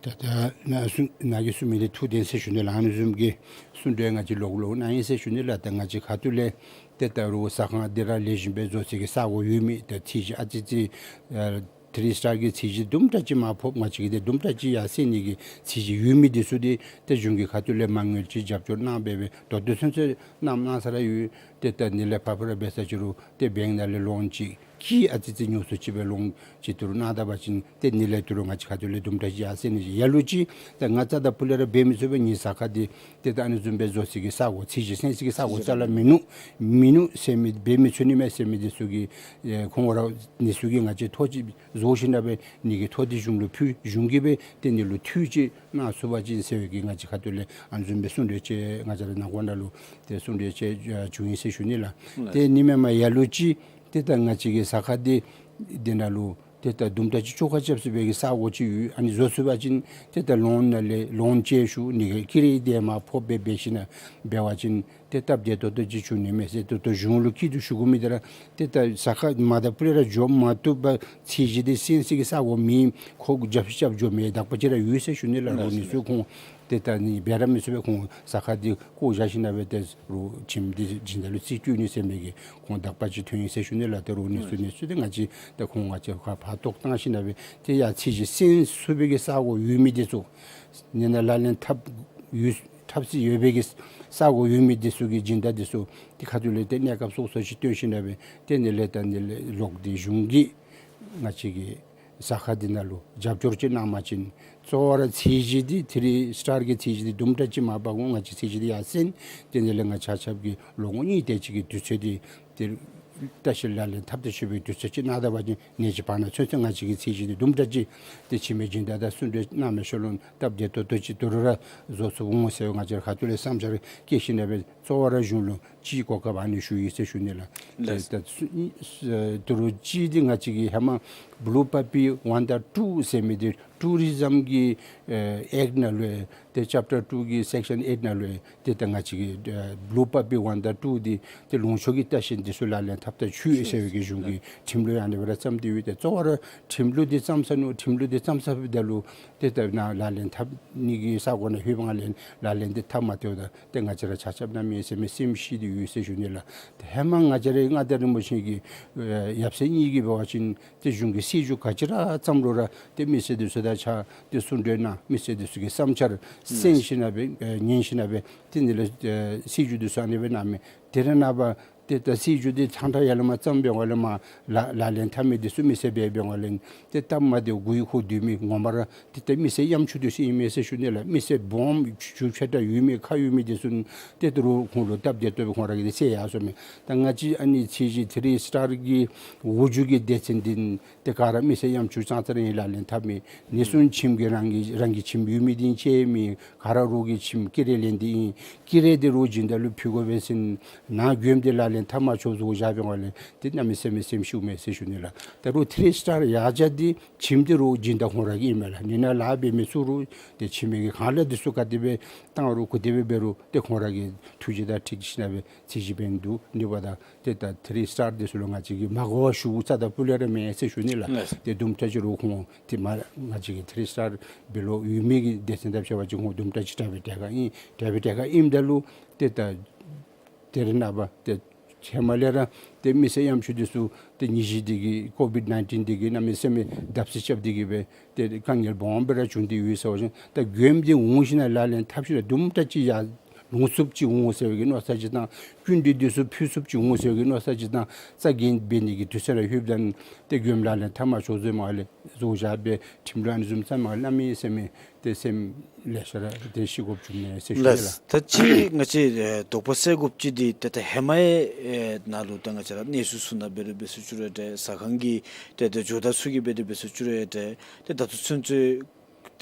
ད་ད་ནཱ་གསུང་ནཱ་གིས་གསུང་མི་འདི་ཐུགས་བདེན་ཟེར་ཞུ་ནི་ལགས། ཨ་ནི་བཟུམ་གྱི་གསུང་གྲོས་ང་བཅས་ལོག་ལོག་གནང་ཡི་ཟེར་ཞུ་ནི་ལགས། ད་ང་བཅས་ཁ་ཐུག་ལས་ཏེ་ད་རུང་ཟ་ཁང་འདི་ར་ལེགས་ཤོམ་སྦེ་བཟོ་ས་གི་ས་གོ་ཡོད་མི་ད་ཚད་གཞི་ཨ་ཙི་ཙི་ཨ་ཐི་རི་སི་ཊར་གྱི་ཚད་གཞི་དུམ་གྲ་ཅིག་མར་ཕབ་ང་བཅས་ཀྱིས་ཏེ་དུམ་གྲ་ཅིག་ཡར་སེང་ནི་གི་ཚད་གཞི་ཡོད་མི་འདི་ཚུ་འདི་ཏེ་གཞུང་གི་ཁ་ཐུག་ལས་མ་དངུལ་ཅིག་རྒྱབ་སྐྱོར་གནང་སྦེ་སྦེ་ད་ལྟོ་ཚུན་ཚོད་གནངམ་གནང་ས་ར་ཡོད། ཏེ་ད་ནི་ལས་ཕར་ཕར་འབད་ས་ཅིག་རུང་ཏེ་བེངཀ་ནང་ལས་ལོན་ཅིག་ ཀི་ཨ་ཙི་ཅིག་ཉུང་སུ་ཅིག་སྦེ་ལོང་ཅིག་ཏི་རུ་གནང་ད་པ་ཅིན་ཏེ་ཨ་ནི་ལས་ཏི་རུ་ང་བཅས་ཁ་ཐུག་ལས་དུམ་གྲ་ཅིག་ཡར་སེང་ནི་ཅིག་ཡར་ལུ་ཅིག་ཏེ་ང་རྩ་དང་ཕུ་ལས་ར་འབད་མི་ཚུགས་པས། ངེའི་ཟ་ཁང་འདི་ཏེ་ད་ཨ་ནི་བཟུམ་སྦེ་བཟོ་སའི་གི་ས་སྒོ་ཚད་གཞི་སེང་སའི་གི་ས་སྒོ་རྩ་ལས་མིན་ནུག་མིན་ནུག་ཟེར་མི་འབད་མི་ཚུགས་ནི་མས་ཟེར་མི་འདི་ཚུ་གི་ཨེ་ཁོང་ར་ཨ་ནི་ཚུ་གིས་ང་བཅས་ཐོ་ཅིག་བཟོ་ཞིནམ་ལས་འབད་ཨ་ནི་གི་ཐོ་འདི་གཞུང་ལུ་ཕུལ། གཞུང་གིས་འབད་ཏེ་ཨ་ནི་ལུ་འཐུས་ཅིག་གནང་ཚུགས་པ་ཅིན་ཟེར་བའི་གི་ང་བཅས་ཁ་ཐུག་ལས་ཨ་ནི་བཟུམ་སྦེ་གསུང་གྲོས་ཅིག་ང་བཅས་ར་ནང་འཁོད་ནང་ལུ་ཏེ་གསུང་གྲོས་ཅིག་ཨ་བྱུང་ཡི་ཟེར་ཞུ་ནི་ལགས། ལགས། ཏེ་ཨ་ནི་མེན་པར་ཡར་ལུ་ཅིག་ཏེ་ད་ང་བཅས་ཀྱི་ཟ་ཁང་འདི་འདི་ནང་ལུ་ཏེ་ད་དུམ་གྲ་ཅིག་བཅོ་ཁ་རྐྱབ་ཚུགས་པའི་གི་ས་སྒོ་ཅིག་ཡོད། ཨ་ནི་བཟོ་ཚུགས་པ་ཅིན་ཏེ་ད་ལོན་ནང་ལས་ལོན་བཅད་ཞུ་ནི་གི་ཀི་རེ་འདི་མར་ཕབ་སྦེ་འབད་ཞིནམ་ལས་འབད་བ་ཅིན་ཏེ་སྟབས་བདེ་ཏོག་ཏོ་ཅིག་འབྱུང་ནི་མས་ཟེར། ཏོག་ཏོ་གཞུང་ལུ་སྐྱིད་སྡུག་ཞུ་དགོ་མི་འདི་ར་ཏེ་ད་ཟ་ཁང་མ་དང་ཕུ་ལས་ར་འགྱོ་མ་བཏུབ་པར་ཚད་གཞི་འདི་སེང་སའི་གི་ས་སྒོ་མེད། ཁོ་རྒྱབ་ཤིག་རྐྱབ་འགྱོ་མི་དག་པ་ཅིག་ར་ཡོད་ཟེར་ཞུ་ནི་ལགས། རོགས་ཨ་ནི་ཚུ་ཁོང་ཏེ་ད་ཨ་ནི་འབད་ར་མི་ཚུགས་པས། ཁོང་ཟ་ཁང་འདི་བཀོ་བཞག་ཞིནམ་ལས་འབད་ཏེ་རོགས་ཁྱིམ་འདི་སྦྱིན་བདག་ལུ་རྩིས་སྤྲོད་ནི་ཟེར་མི་གི་ཁོང་དག་པ་ཅིག་ཐོན་ཡི་ཟེར་ཞུ་ནི་ལགས། ཏེ་རོགས་ཨ་ནི་ཚུ་ཨ་ནི་ཚུ་ཏེ་ང་བཅས་ཏེ་ཁོང་ང་བཅས་ཁར་ཕར་གཏོགས་བཏང་ཞིནམ་ལས་འབད་ཏེ་ཡར་ཚད་གཞི་སེང་ཚུགས་པའི་གི་ས་སྒོ་ཡོད་མི་འདི་ཚུ་ཨ་ནི་ནང་ལག་ལེན་འཐབ་ཡོད་འཐབ་སྲིད་ཡོད་པའི་གི་ས་སྒོ་ཡོད་མི་འདི་ཚུ་གི་སྦྱིན་བདག་འདི་ཚུ་ཏེ་ཁ་ཐུག་ལས་ཏེ་གནས་སྐབས་སོ་སོ་ཅིག་སྟོན་ཞིནམ་ལས་འབད་ཏེ་ཨ་ནི་ལས་ད་ཨ་ནི་ལས་ལོག་སྟེ་གཞུང་གིས་ང་བཅས་ཀྱི་ཟ་ཁང་འདི་ནང་ལུ་རྒྱབ་སྐྱོར་ཅིག་གནང་པ་ཅིན་གཙོ་བོ་ར་ཚད་གཞི་འདི་ཐི་རི་སི་ཊར་གྱི་ཚད་གཞི་འདི་དུམ་གྲ་ཅིག་མར་འབག་འོང་། ང་བཅས་ཚད་གཞི་འདི་ཡར་སེང་། ཏེ་ཨ་ནི་ལས་ང་བཅས་ཆ་ཁྱབ་ཀྱིས་ལོ་ངོ་གཉིས་དེ་ཅིག་གི་དུས་ཚོད་འདི་ཏེ་བཀྲ་ཤིས་ལག་ལེན་འཐབ་སྟེ་ཞུ་བའི་དུས་ཚོད་ཅིག་གནང་ད་པ་ཅིན་ཨ་ནི་ཅིག་བར་ན་ཚུན་ཚོད་ང་བཅས་ཀྱི་ཚད་གཞི་འདི་དུམ་གྲ་ཅིག་ཏེ་ཕྱི་མི་སྦྱིན་བདག་དང་གསུང་གྲོས་གནང་མི་ཤུལ་ལུ་སྟབས་བདེ་ཏོག་ཏོ་ཅིག་ཏི་རུ་ར་བཟོ་ཚུགས་འོང་ཟེར་ང་བཅས་ར་ཁ་ཐུག་ལས་བསམ་འཆར་བསྐྱེད་ཞིནམ་ལས་འབད་གཙོ་བོ་ར་གཞུང་ལུ་ཅིག་གོ་སྐབས་ཨ་ནི་ཞུ་ཡི་ཟེར་ཞུ་ནི་ལགས། ལགས། ཏེ་ད་སུ་ཨ་ཏི་རུ་ཅིག་འདི་ང་བཅས་ཀྱི་ཧེ་མ་བུ་ལུ་པ་པི་ཝན་དང་ཊུ་ཟེར་མི་འདི་ཊུ་རི་ཛམ་གྱི་ཨེ་ཨེཀཊ་ནང་ལུ་ཏེ་ཅེབ་ཊར་ཊུ་གི་སེཀ་ཤན་ཨེཊ་ནང་ལུ་ཏེ་ད་ང་བཅས་ཀྱི་ཨེ་བུ་ལུ་པ་པི་ཝན་དང་ཊུ་འདི་ཏེ་ལུང་ཕྱོགས་ཀྱི་ལྟ་བཤལ་འདི་ཚུ་ལག་ལེན་འཐབ་ད་ཆོག་ཟེར་བའི་གི་གཞུང་གི་ཁྲིམས་ལུགས་ཨ་ནི་སྦེ་ར་བརྩམས་ཏེ་ཡོད། ཏེ་གཙོ་བོ་ར་ཁྲིམས་ལུགས་འདི་བརྩམས་ས་ནུག་ཁྲིམས་ལུགས་འདི་བརྩམས་ས་འབདཝ་ད་ལུ་ཏེ་ད་ནཱ་ལག་ལེན་འཐབ་ནི་གི་ས་སྒོ་ནང་ལྷོདཔ་ལས་ལག་ལེན་འདི་འཐབ་མ་བཏུབ་ད་ཏེ་ང་བཅས་ར་ཆ་ཁྱབ་གནམ་མེད་ས་མེད་སེམས་ཤི་སྟེ་ཡོད་ཟེར་ཞུ་ནི་ལགས། ཏེ་ཧེ་མ་ང་བཅས་རའི་མངའ་བདག་རིན་པོ་ཆེ་གི་ཨེ་ཡབ་སྲས་གཉིས་ཀྱིས་འབད་བ་ཅིན་ཏེ་གཞུང་གི་སྲིད་བྱུས་ག་ཅི་ར་བརྩམས་རུང་ར་ཏེ་མི་སེར་འདི་ཚུ་དང་གཅིག་ཁར་ཏེ་གསུང་གྲོས་གནང་། མི་སེར་འདི་ཚུ་གི་བསམ་འཆར་གསན་ཞིནམ་ལས་འབད་ཨེ་ཉན་ཞིནམ་ལས་འབད་ཏེ་ཨ་ནི་ལས་ཨེ་སྲིད་བྱུས་འདི་ཚུ་ཨ་ནི་སྦེ་གནང་མི། དེ་ར་ནངས་པ་ཏེ་ད་སྲིད་བྱུས་འདི་ཐང་ཐང་ཡར་ལས་མར་བརྩམས་པའི་འོག་ལས་མར་ལག་ལག་ལེན་འཐབ་མི་འདི་ཚུ་མི་སེར་འབད་བའི་འོག་ལས་ཏེ་སྟབས་མ་བདེཝ་མགུ་ཡུ་འཁོར་སྡོད་མི་ངོ་མ་ར་ཏེ་ད་མི་སེར་གཡམ་ཆུང་འདི་ཚུ་ཨིན་མས་ཟེར་ཞུ་ནི་ལགས། མི་སེར་སྦོམ་ཆུང་ཆེ་འདྲ་ཡོད་མི་ཁ་ཡོད་མི་འདི་ཚུ་ཏེ་ད་རུང་ཁོང་ལུ་སྟབས་བདེ་ཏོག་སྦེ་ཁོང་ར་གིས་ཏེ་སེལ་ཡར་སོང་མས། ད་ང་བཅས་ཨ་ནི་ཚད་གཞི་ཐི་རི་སི་ཊར་གྱི་འོག་འཇུག་གི་སྡེ་ཚན་འདི་ཏེ་ག་ར་མི་སེར་གཡམ་ཆུང་ཙང་ཙ་ར་ཨིན། ལག་ལེན་འཐབ་མི་ནི་ཚུ་ཁྱིམ་གྱི་རང་གི་རང་གི་ཁྱིམ་ཡོད་མི་འདི་བཅད་མི་ག་ར་རོགས་ཀྱི་ཁྱིམ་ཀི་རེ་ལེན་ཏེ་ཨིན། ཀི་རེ་འདི་རོགས་སྦྱིན་བདག་ལུ་ཕུལ་དགོ་པས་ཟེར་ནཱ་མགྱོནམ་འདི་ལག་ལེན་འཐབ་མ་ཆོགཔ་བཟོ་བཞག་པའི་འོག་ལས་ཏེ་གནམ་མེད་ས་མེད་སེམས་ཤུགས་མེད་ཟེར་ཞུ་ནི་ལགས། ད་རུང་ཐི་རི་སི་ཊར་ཡར་བཞག་འདི་ཁྱིམ་འདི་རོགས་སྦྱིན་བདག་ཁོང་ར་གི་ཨིན་མས་ལགས། ཨ་ནི་ནང་ལཱ་འབད་མི་ཚུ་རོགས་ཏེ་ཁྱིམ་གྱི་ཁང་གླ་འདི་ཚུ་ག་དེ་སྦེ་བཏང་རུང་ག་དེ་སྦེ་འབད་རུང་ཏེ་ཁོང་ར་གིས་ཐུགས་རྗེ་དང་འཁྲིལ་ཞིནམ་ལས་འབད་ཚད་གཞི་འབད་ནི་འདུག། ཨ་ནི་འབདཝ་ད་ཏེ་ད་ཐི་རི་སི་ཊར་འདི་ཚུ་ལུ་ང་བཅས་ཀྱིས་མ་དགའ་བ་ཞུ་རྩ་དང་སྤུ་ལས་ར་མེད་ཟེར་ཞུ་ནི་ལགས། ལགས། ཏེ་དུམ་གྲ་ཅིག་རོགས་ཁོང་ཏེ་མ་ང་བཅས་ཀྱིས་ཐི་རི་སི་ཊར་འབད་ལོང་ཡོད་མི་གི་སྡེ་ཚན་དང་ཕྱད་པ་ཅིན་ཁོང་དུམ་གྲ་ཅིག་དྲག་པའི་གྲལ་ཁར་ཨིན། དྲག་པའི་གྲལ་ཁར་ཨིནམ་ད་ལུ་ཏེ་ད་དེ་རིང་ནངས་པ་ཏེ་ཧེ་མ་ལས་ར་ཏེ་མི་སེར་གཡམ་ཆུང་འདི་ཚུ་ཏེ་ནད་གཞི་འདི་གིས་ཀོ་བིཌ་ནའིན་ཊིན་འདི་གིས་གནམ་མེད་ས་མེད་བརྡབ་གསིག་རྐྱབ་སྟེ་གིས་སྦེ་ཏེ་དཀའ་ངལ་སྦོམ་སྦེ་ར་བྱུང་སྟེ་ཡོད་ཟེར་བ་ཅིན་ད་མགྱོནམ་འདི་འོང་ཞིནམ་ལས་ལག་ལེན་འཐབ་ཞིནམ་ལས་དུམ་གྲ་ཅིག་ཡར་ལོང་ཚུགསཔ་ཅིག་འོང་ཟེར་བའི་གི་མནོ་བསམ་ཅིག་དང་སྐྱིན་འགྲུལ་འདི་ཚུ་ཕུལ་ཚུགསཔ་ཅིག་འོང་ཟེར་བའི་གི་མནོ་བསམ་ཅིག་དང་རྩ་འགེངས་འབད་ནི་གི་དུས་ཚོད་ར་ལྷོདཔ་ད་ཏེ་མགྱོནམ་ལག་ལེན་འཐབ་མ་ཆོགཔ་བཟོ་མི་ལས་བཟོ་བཞག་སྦེ་ཁྲིམས་ལུགས་ཨ་ནི་བཟུམ་བརྩམས་མི་གནམ་མེད་ས་མེད་ཏེ་སེམས་ལེ་ཤ་ར་ཏེ་ཤི་དགོཔ་བྱུངམ་མས་ཟེར་ཞུ་ནི་ལགས། ལགས། ད་ཅི་ང་བཅས་ཨེ་དོགས་པ་སེལ་དགོཔ་ཅིག་འདི་ཏེ་ད་ཧེ་མའི་ཨེ་ནང་ལུ་ད་ང་བཅས་ར་གནས་ཚུལ་ཚུ་ནང་འབད་རུང་འབད་ཟེར་ཅི་རུང་ཡང་ཏེ་ཟ་ཁང་གི་ཏེ་ད་ཇོ་བདག་ཚུ་གིས་འབད་དེ་འབད་ཟེར་ཅི་རུང་ཡང་ཏེ་ཏེ་ད་ལྟོ་ཚུན་ཚོད་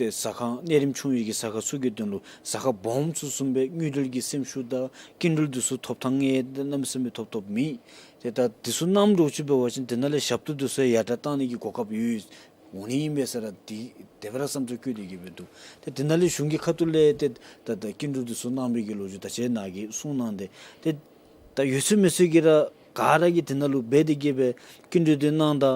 ཏེ་ཟ་ཁང་གནས་རིམ་ཆུང་བའི་གི་ཟ་ཁང་ཚུ་གི་དོན་ལུ་ཟ་ཁང་སྦོམ་ཚུ་བཟུམ་སྦེ་དངུལ་འབྲེལ་གྱི་སེམས་ཤུགས་དང་སྐྱིན་འགྲུལ་འདི་ཚུ་ཐོབ་ཐངས་ཡང་ཏེ་གནམ་མེད་ས་མེད་ཐོབ་ཐོབ་མེད། ཏེ་ད་འདི་ཚུ་གནངམ་འདྲཝ་ཅིག་འབད་བ་ཅིན་དེ་ནང་ལས་ཞབས་ཏོག་འདི་ཚུ་ཡར་དྲག་གཏང་ནི་གི་གོ་སྐབས་ཡོད། འོང་ནི་ཨིན་པས་ཟེར་ར་འདི་དེ་སྦེ་ར་བསམ་ཚུལ་བཀོད་དེ་གིས་སྦེ་འདུག། ཏེ་དེ་ནང་ལས་གཞུང་གི་ཁ་ཐུག་ལས་ཏེ་ད་ད་སྐྱིན་འགྲུལ་འདི་ཚུ་གནང་བའི་གི་ལོ་རྒྱུས་ད་ཅི་ནཱ་གིས་གསུངས་གནང་སྟེ་ཏེ་ད་ཡོད་ཚད་མེད་ཚད་ཀྱིས་ར་ག་ར་གིས་དེ་ནང་ལུ་འབད་དེ་གིས་སྦེ་སྐྱིན་འགྲུལ་འདི་གནང་ད་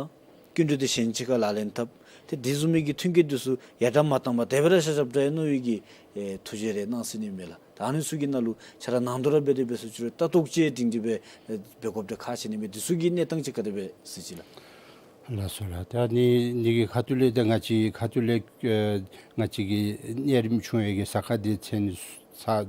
སྐྱིན་འགྲུལ་འདི་གཞན་ཅིག་ཁར་ལག་ལེན་འཐབ། ཏེ་དེ་བཟུམ་མའི་གི་མཐུན་རྐྱེན་འདི་ཚུ་ཡར་དྲག་མ་བཏང་པར་དེ་སྦེ་ར་བཞག་བཞགཔ་འདྲས་མནོ་བའི་གི་ཨེ་ཐུགས་རྗེ་རེ་གནང་ཟེར་ནི་མས་ལགས། ད་ཨ་ནི་ཚུ་གི་ནང་ལུ་ཆ་ར་ནང་དོ་ར་འབད་དེ་འབད་ཟེར་ཅི་རུང་ལྟ་རྟོག་ཅིག་སྒྲིང་སྒྲི་སྦེ་ཨེ་འབད་དགོཔ་འདི་ཁག་ཆེ་ནི་མས། འདི་ཚུ་གི་གནས་སྟངས་ཅིག་ག་དེ་སྦེ་གཟིགས་ཅི་ལགས། ལགས་སོ་ལགས། ད་ཨ་ནི་ཨ་ནི་གི་ཁ་ཐུག་ལས་ད་ང་བཅས་ཁ་ཐུག་ལས་ཨེ་ང་བཅས་ཀྱི་གནས་རིམ་ཆུང་བའི་གི་ཟ་ཁང་སྡེ་ཚན་ ཚར་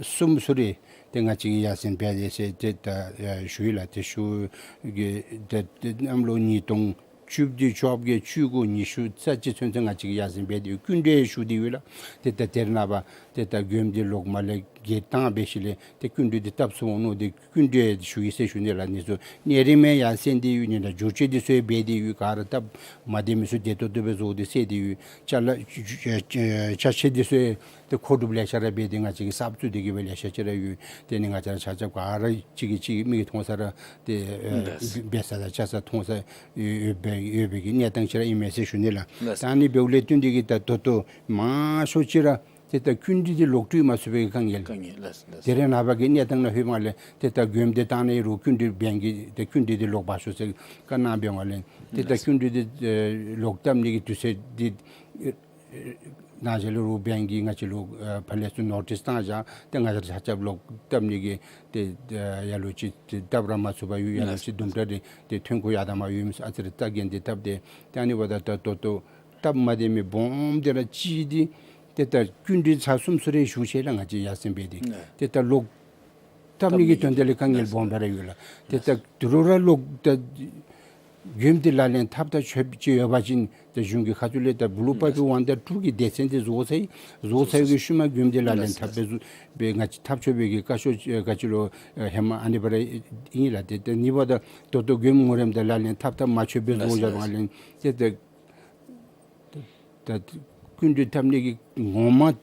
གསུམ་ཚུ་རེ་ཏེ་ང་བཅས་ཀྱིས་ཡར་སེང་འབད་དེ་ཟེར་ཏེ་ད་ཨ་ཞུ་ཡི་ལགས། ཏེ་ཞུ་གི་ཏེ་ཏེ་གནམ་ལོ་ཉིས་སྟོང་བཅུ་བདུན་བཅོ་བརྒྱད་བཅུ་དགུ་ཉི་ཤུ་རྩ་གཅིག་ཚུན་ཚོད་ང་བཅས་ཀྱིས་ཡར་སེང་འབད་དེ་སྐྱིན་འགྲུལ་ཞུ་སྟེ་ཡོད་ལགས། ཏེ་ད་དེ་ར་ནངས་པ་ཏེ་ད་མགྱོནམ་འདི་ལོག་མ་ལས་བརྒལ་བཏང་འབད་ཞིནམ་ལས་ཏེ་སྐྱིན་འགྲུལ་འདི་བཏབ་ཚུགས་འོང་མནོ་སྟེ་སྐྱིན་འགྲུལ་ཞུ་ཡི་ཟེར་ཞུ་ནི་ལགས། ཨ་ནི་ཚུ་གནས་རིམ་ཡང་ཡར་སེང་སྟེ་ཡོད། ཨ་ནི་ད་བསྒྱུར་བཅོས་འདི་ཚུ་ཡང་འབད་དེ་ཡོད། ག་ར་སྟབས་མ་བདེ་མི་ཚུ་བདེ་ཏོག་ཏོ་སྦེ་བཟོ་སྟེ་སེལ་ཏེ་ཡོད། ཅ་ལ་ཅ་ཆས་འདི་ཚུ་ཡང་ཏེ་མཁོ་སྒྲུབ་ལེ་ཤ་ར་འབད་དེ་ང་བཅས་ཀྱིས་གསརཔ་བཙུགས་ཏེ་གི་སྦེ་ལེ་ཤ་ཅིག་ར་ཡོད། དེ་ནི་ང་བཅས་ར་ཆ་ཁྱབ་ག་ར་གཅིག་གིས་གཅིག་མིག་གིས་མཐོང་ས་ར་ཏེ་ཨེ་འབད་ས་དང་བཅའ་ས་མཐོང་ས་ཡོད་པའི་ཡོད་པའི་གི་གནས་སྟངས་ཅིག་ར་ཨིན་མས་ཟེར་ཞུ་ནི་ལགས། ད་ཨ་ནི་འབདཝ་ལས་བརྟེན་ཏེ་གི་ད་ད་ལྟོ་མང་ཤོས་ཅིག་ར་ཏེ་ད་སྐྱིན་འགྲུལ་འདི་ལོག་སྤྲོད་མ་ཚུགས་པའི་དཀའ་ངལ། དཀའ་ངལ་ལགས། དེ་ར་ནངས་པ་གི་གནས་སྟངས་ནང་ལྷོདཔ་ལས་ཏེ་ད་མགྱོནམ་འདི་བཏང་ནི་རུང་སྐྱིན་འགྲུལ་བེང་གིས་ཏེ་སྐྱིན་འགྲུལ་འདི་ལོག་འབག་ཤོག་ཟེར་བཀའ་གནང་འབདཝ་ལས་ཏེ་ད་སྐྱིན་འགྲུལ་འདི་ཨེ་ལོག་བཏབ་ནི་གི་དུས་ཚོད་འདི་ཨེ་ནང་གཞི་ལུ་རུང་བེང་གིས་ང་བཅས་ལུ་ཨེ་ཕར་ལས་ཚུར་ནོ་ཊིསི་བཏང་བཞག། ཏེ་ང་བཅས་ར་ཆ་ཁྱབ་ལོག་བཏབ་ནི་གི་ཏེ་ཨེ་ལ་ལུ་ཅིག་ཏེ་བཏབ་ར་མ་ཚུགས་པར་ཡོད། ལ་ལུ་ཅིག་དུམ་གྲ་རེ་ཏེ་ཐོན་ཁུངས་ཡར་དྲག་མ་ཡོད་མི་ཚུ་ཨ་ཙི་རེ་ལྟ་གིན་ཏེ་བཏབ་སྟེ་ཏེ་ཨ་ནི་འབདཝ་ད་ད་ད་ལྟོ་སྟབས་མ་བདེ་མི་སྦོམ་སྡེ་ར་གཅིག་འདི་ཏེ་ད་སྐྱིན་འགྲུལ་ཚར་གསུམ་ཚུ་རེ་ཞུ་ཅི་ལགས། ང་བཅས་ཡར་སེང་འབད་དེ་ཏེ་ད་ལོག་བཏབ་ནི་གི་དོན་དག་ལས་དཀའ་ངལ་སྦོམ་སྦེ་ར་ཡོད་ལགས། ཏེ་ད་དུས་རུང་ར་ལོག་ད་མགྱོནམ་འདི་ལག་ལེན་འཐབ་ད་ཆོགཔ་ཅིག་ཡོད་པ་ཅིན་ཏེ་གཞུང་གི་ཁ་ཐུག་ལས་ད་བུ་ལུ་པ་པི་ཝན་དང་ཊུ་གི་སྡེ་ཚན་འདི་བཟོ་ཚར་ཡི། བཟོ་ཚར་ཡི་གི་ཤུལ་མ་མགྱོནམ་འདི་ལག་ལེན་འཐབ་སྦེ་བཟོ་སྦེ་ང་བཅས་འཐབ་ཆོག་པའི་གི་བཀའ་ཤོག་ཨེ་ག་ཅི་ལོ་ཨེ་ཧེ་མ་ཨ་ནི་སྦེ་ར་ཨིན་ལགས། ཏེ་ཏེ་ཨ་ནི་འབདཝ་ད་ད་ལྟོ་མགྱོནམ་ངོ་རེ་མ་ད་ལག་ལེན་འཐབ་ད་མ་ཆོགཔ་སྦེ་བཟོ་བཞག་པ་ལས་ཏེ་ད་ད་སྐྱིན་འགྲུལ་འཐབ་ནི་གི་ངོ་མ་ར་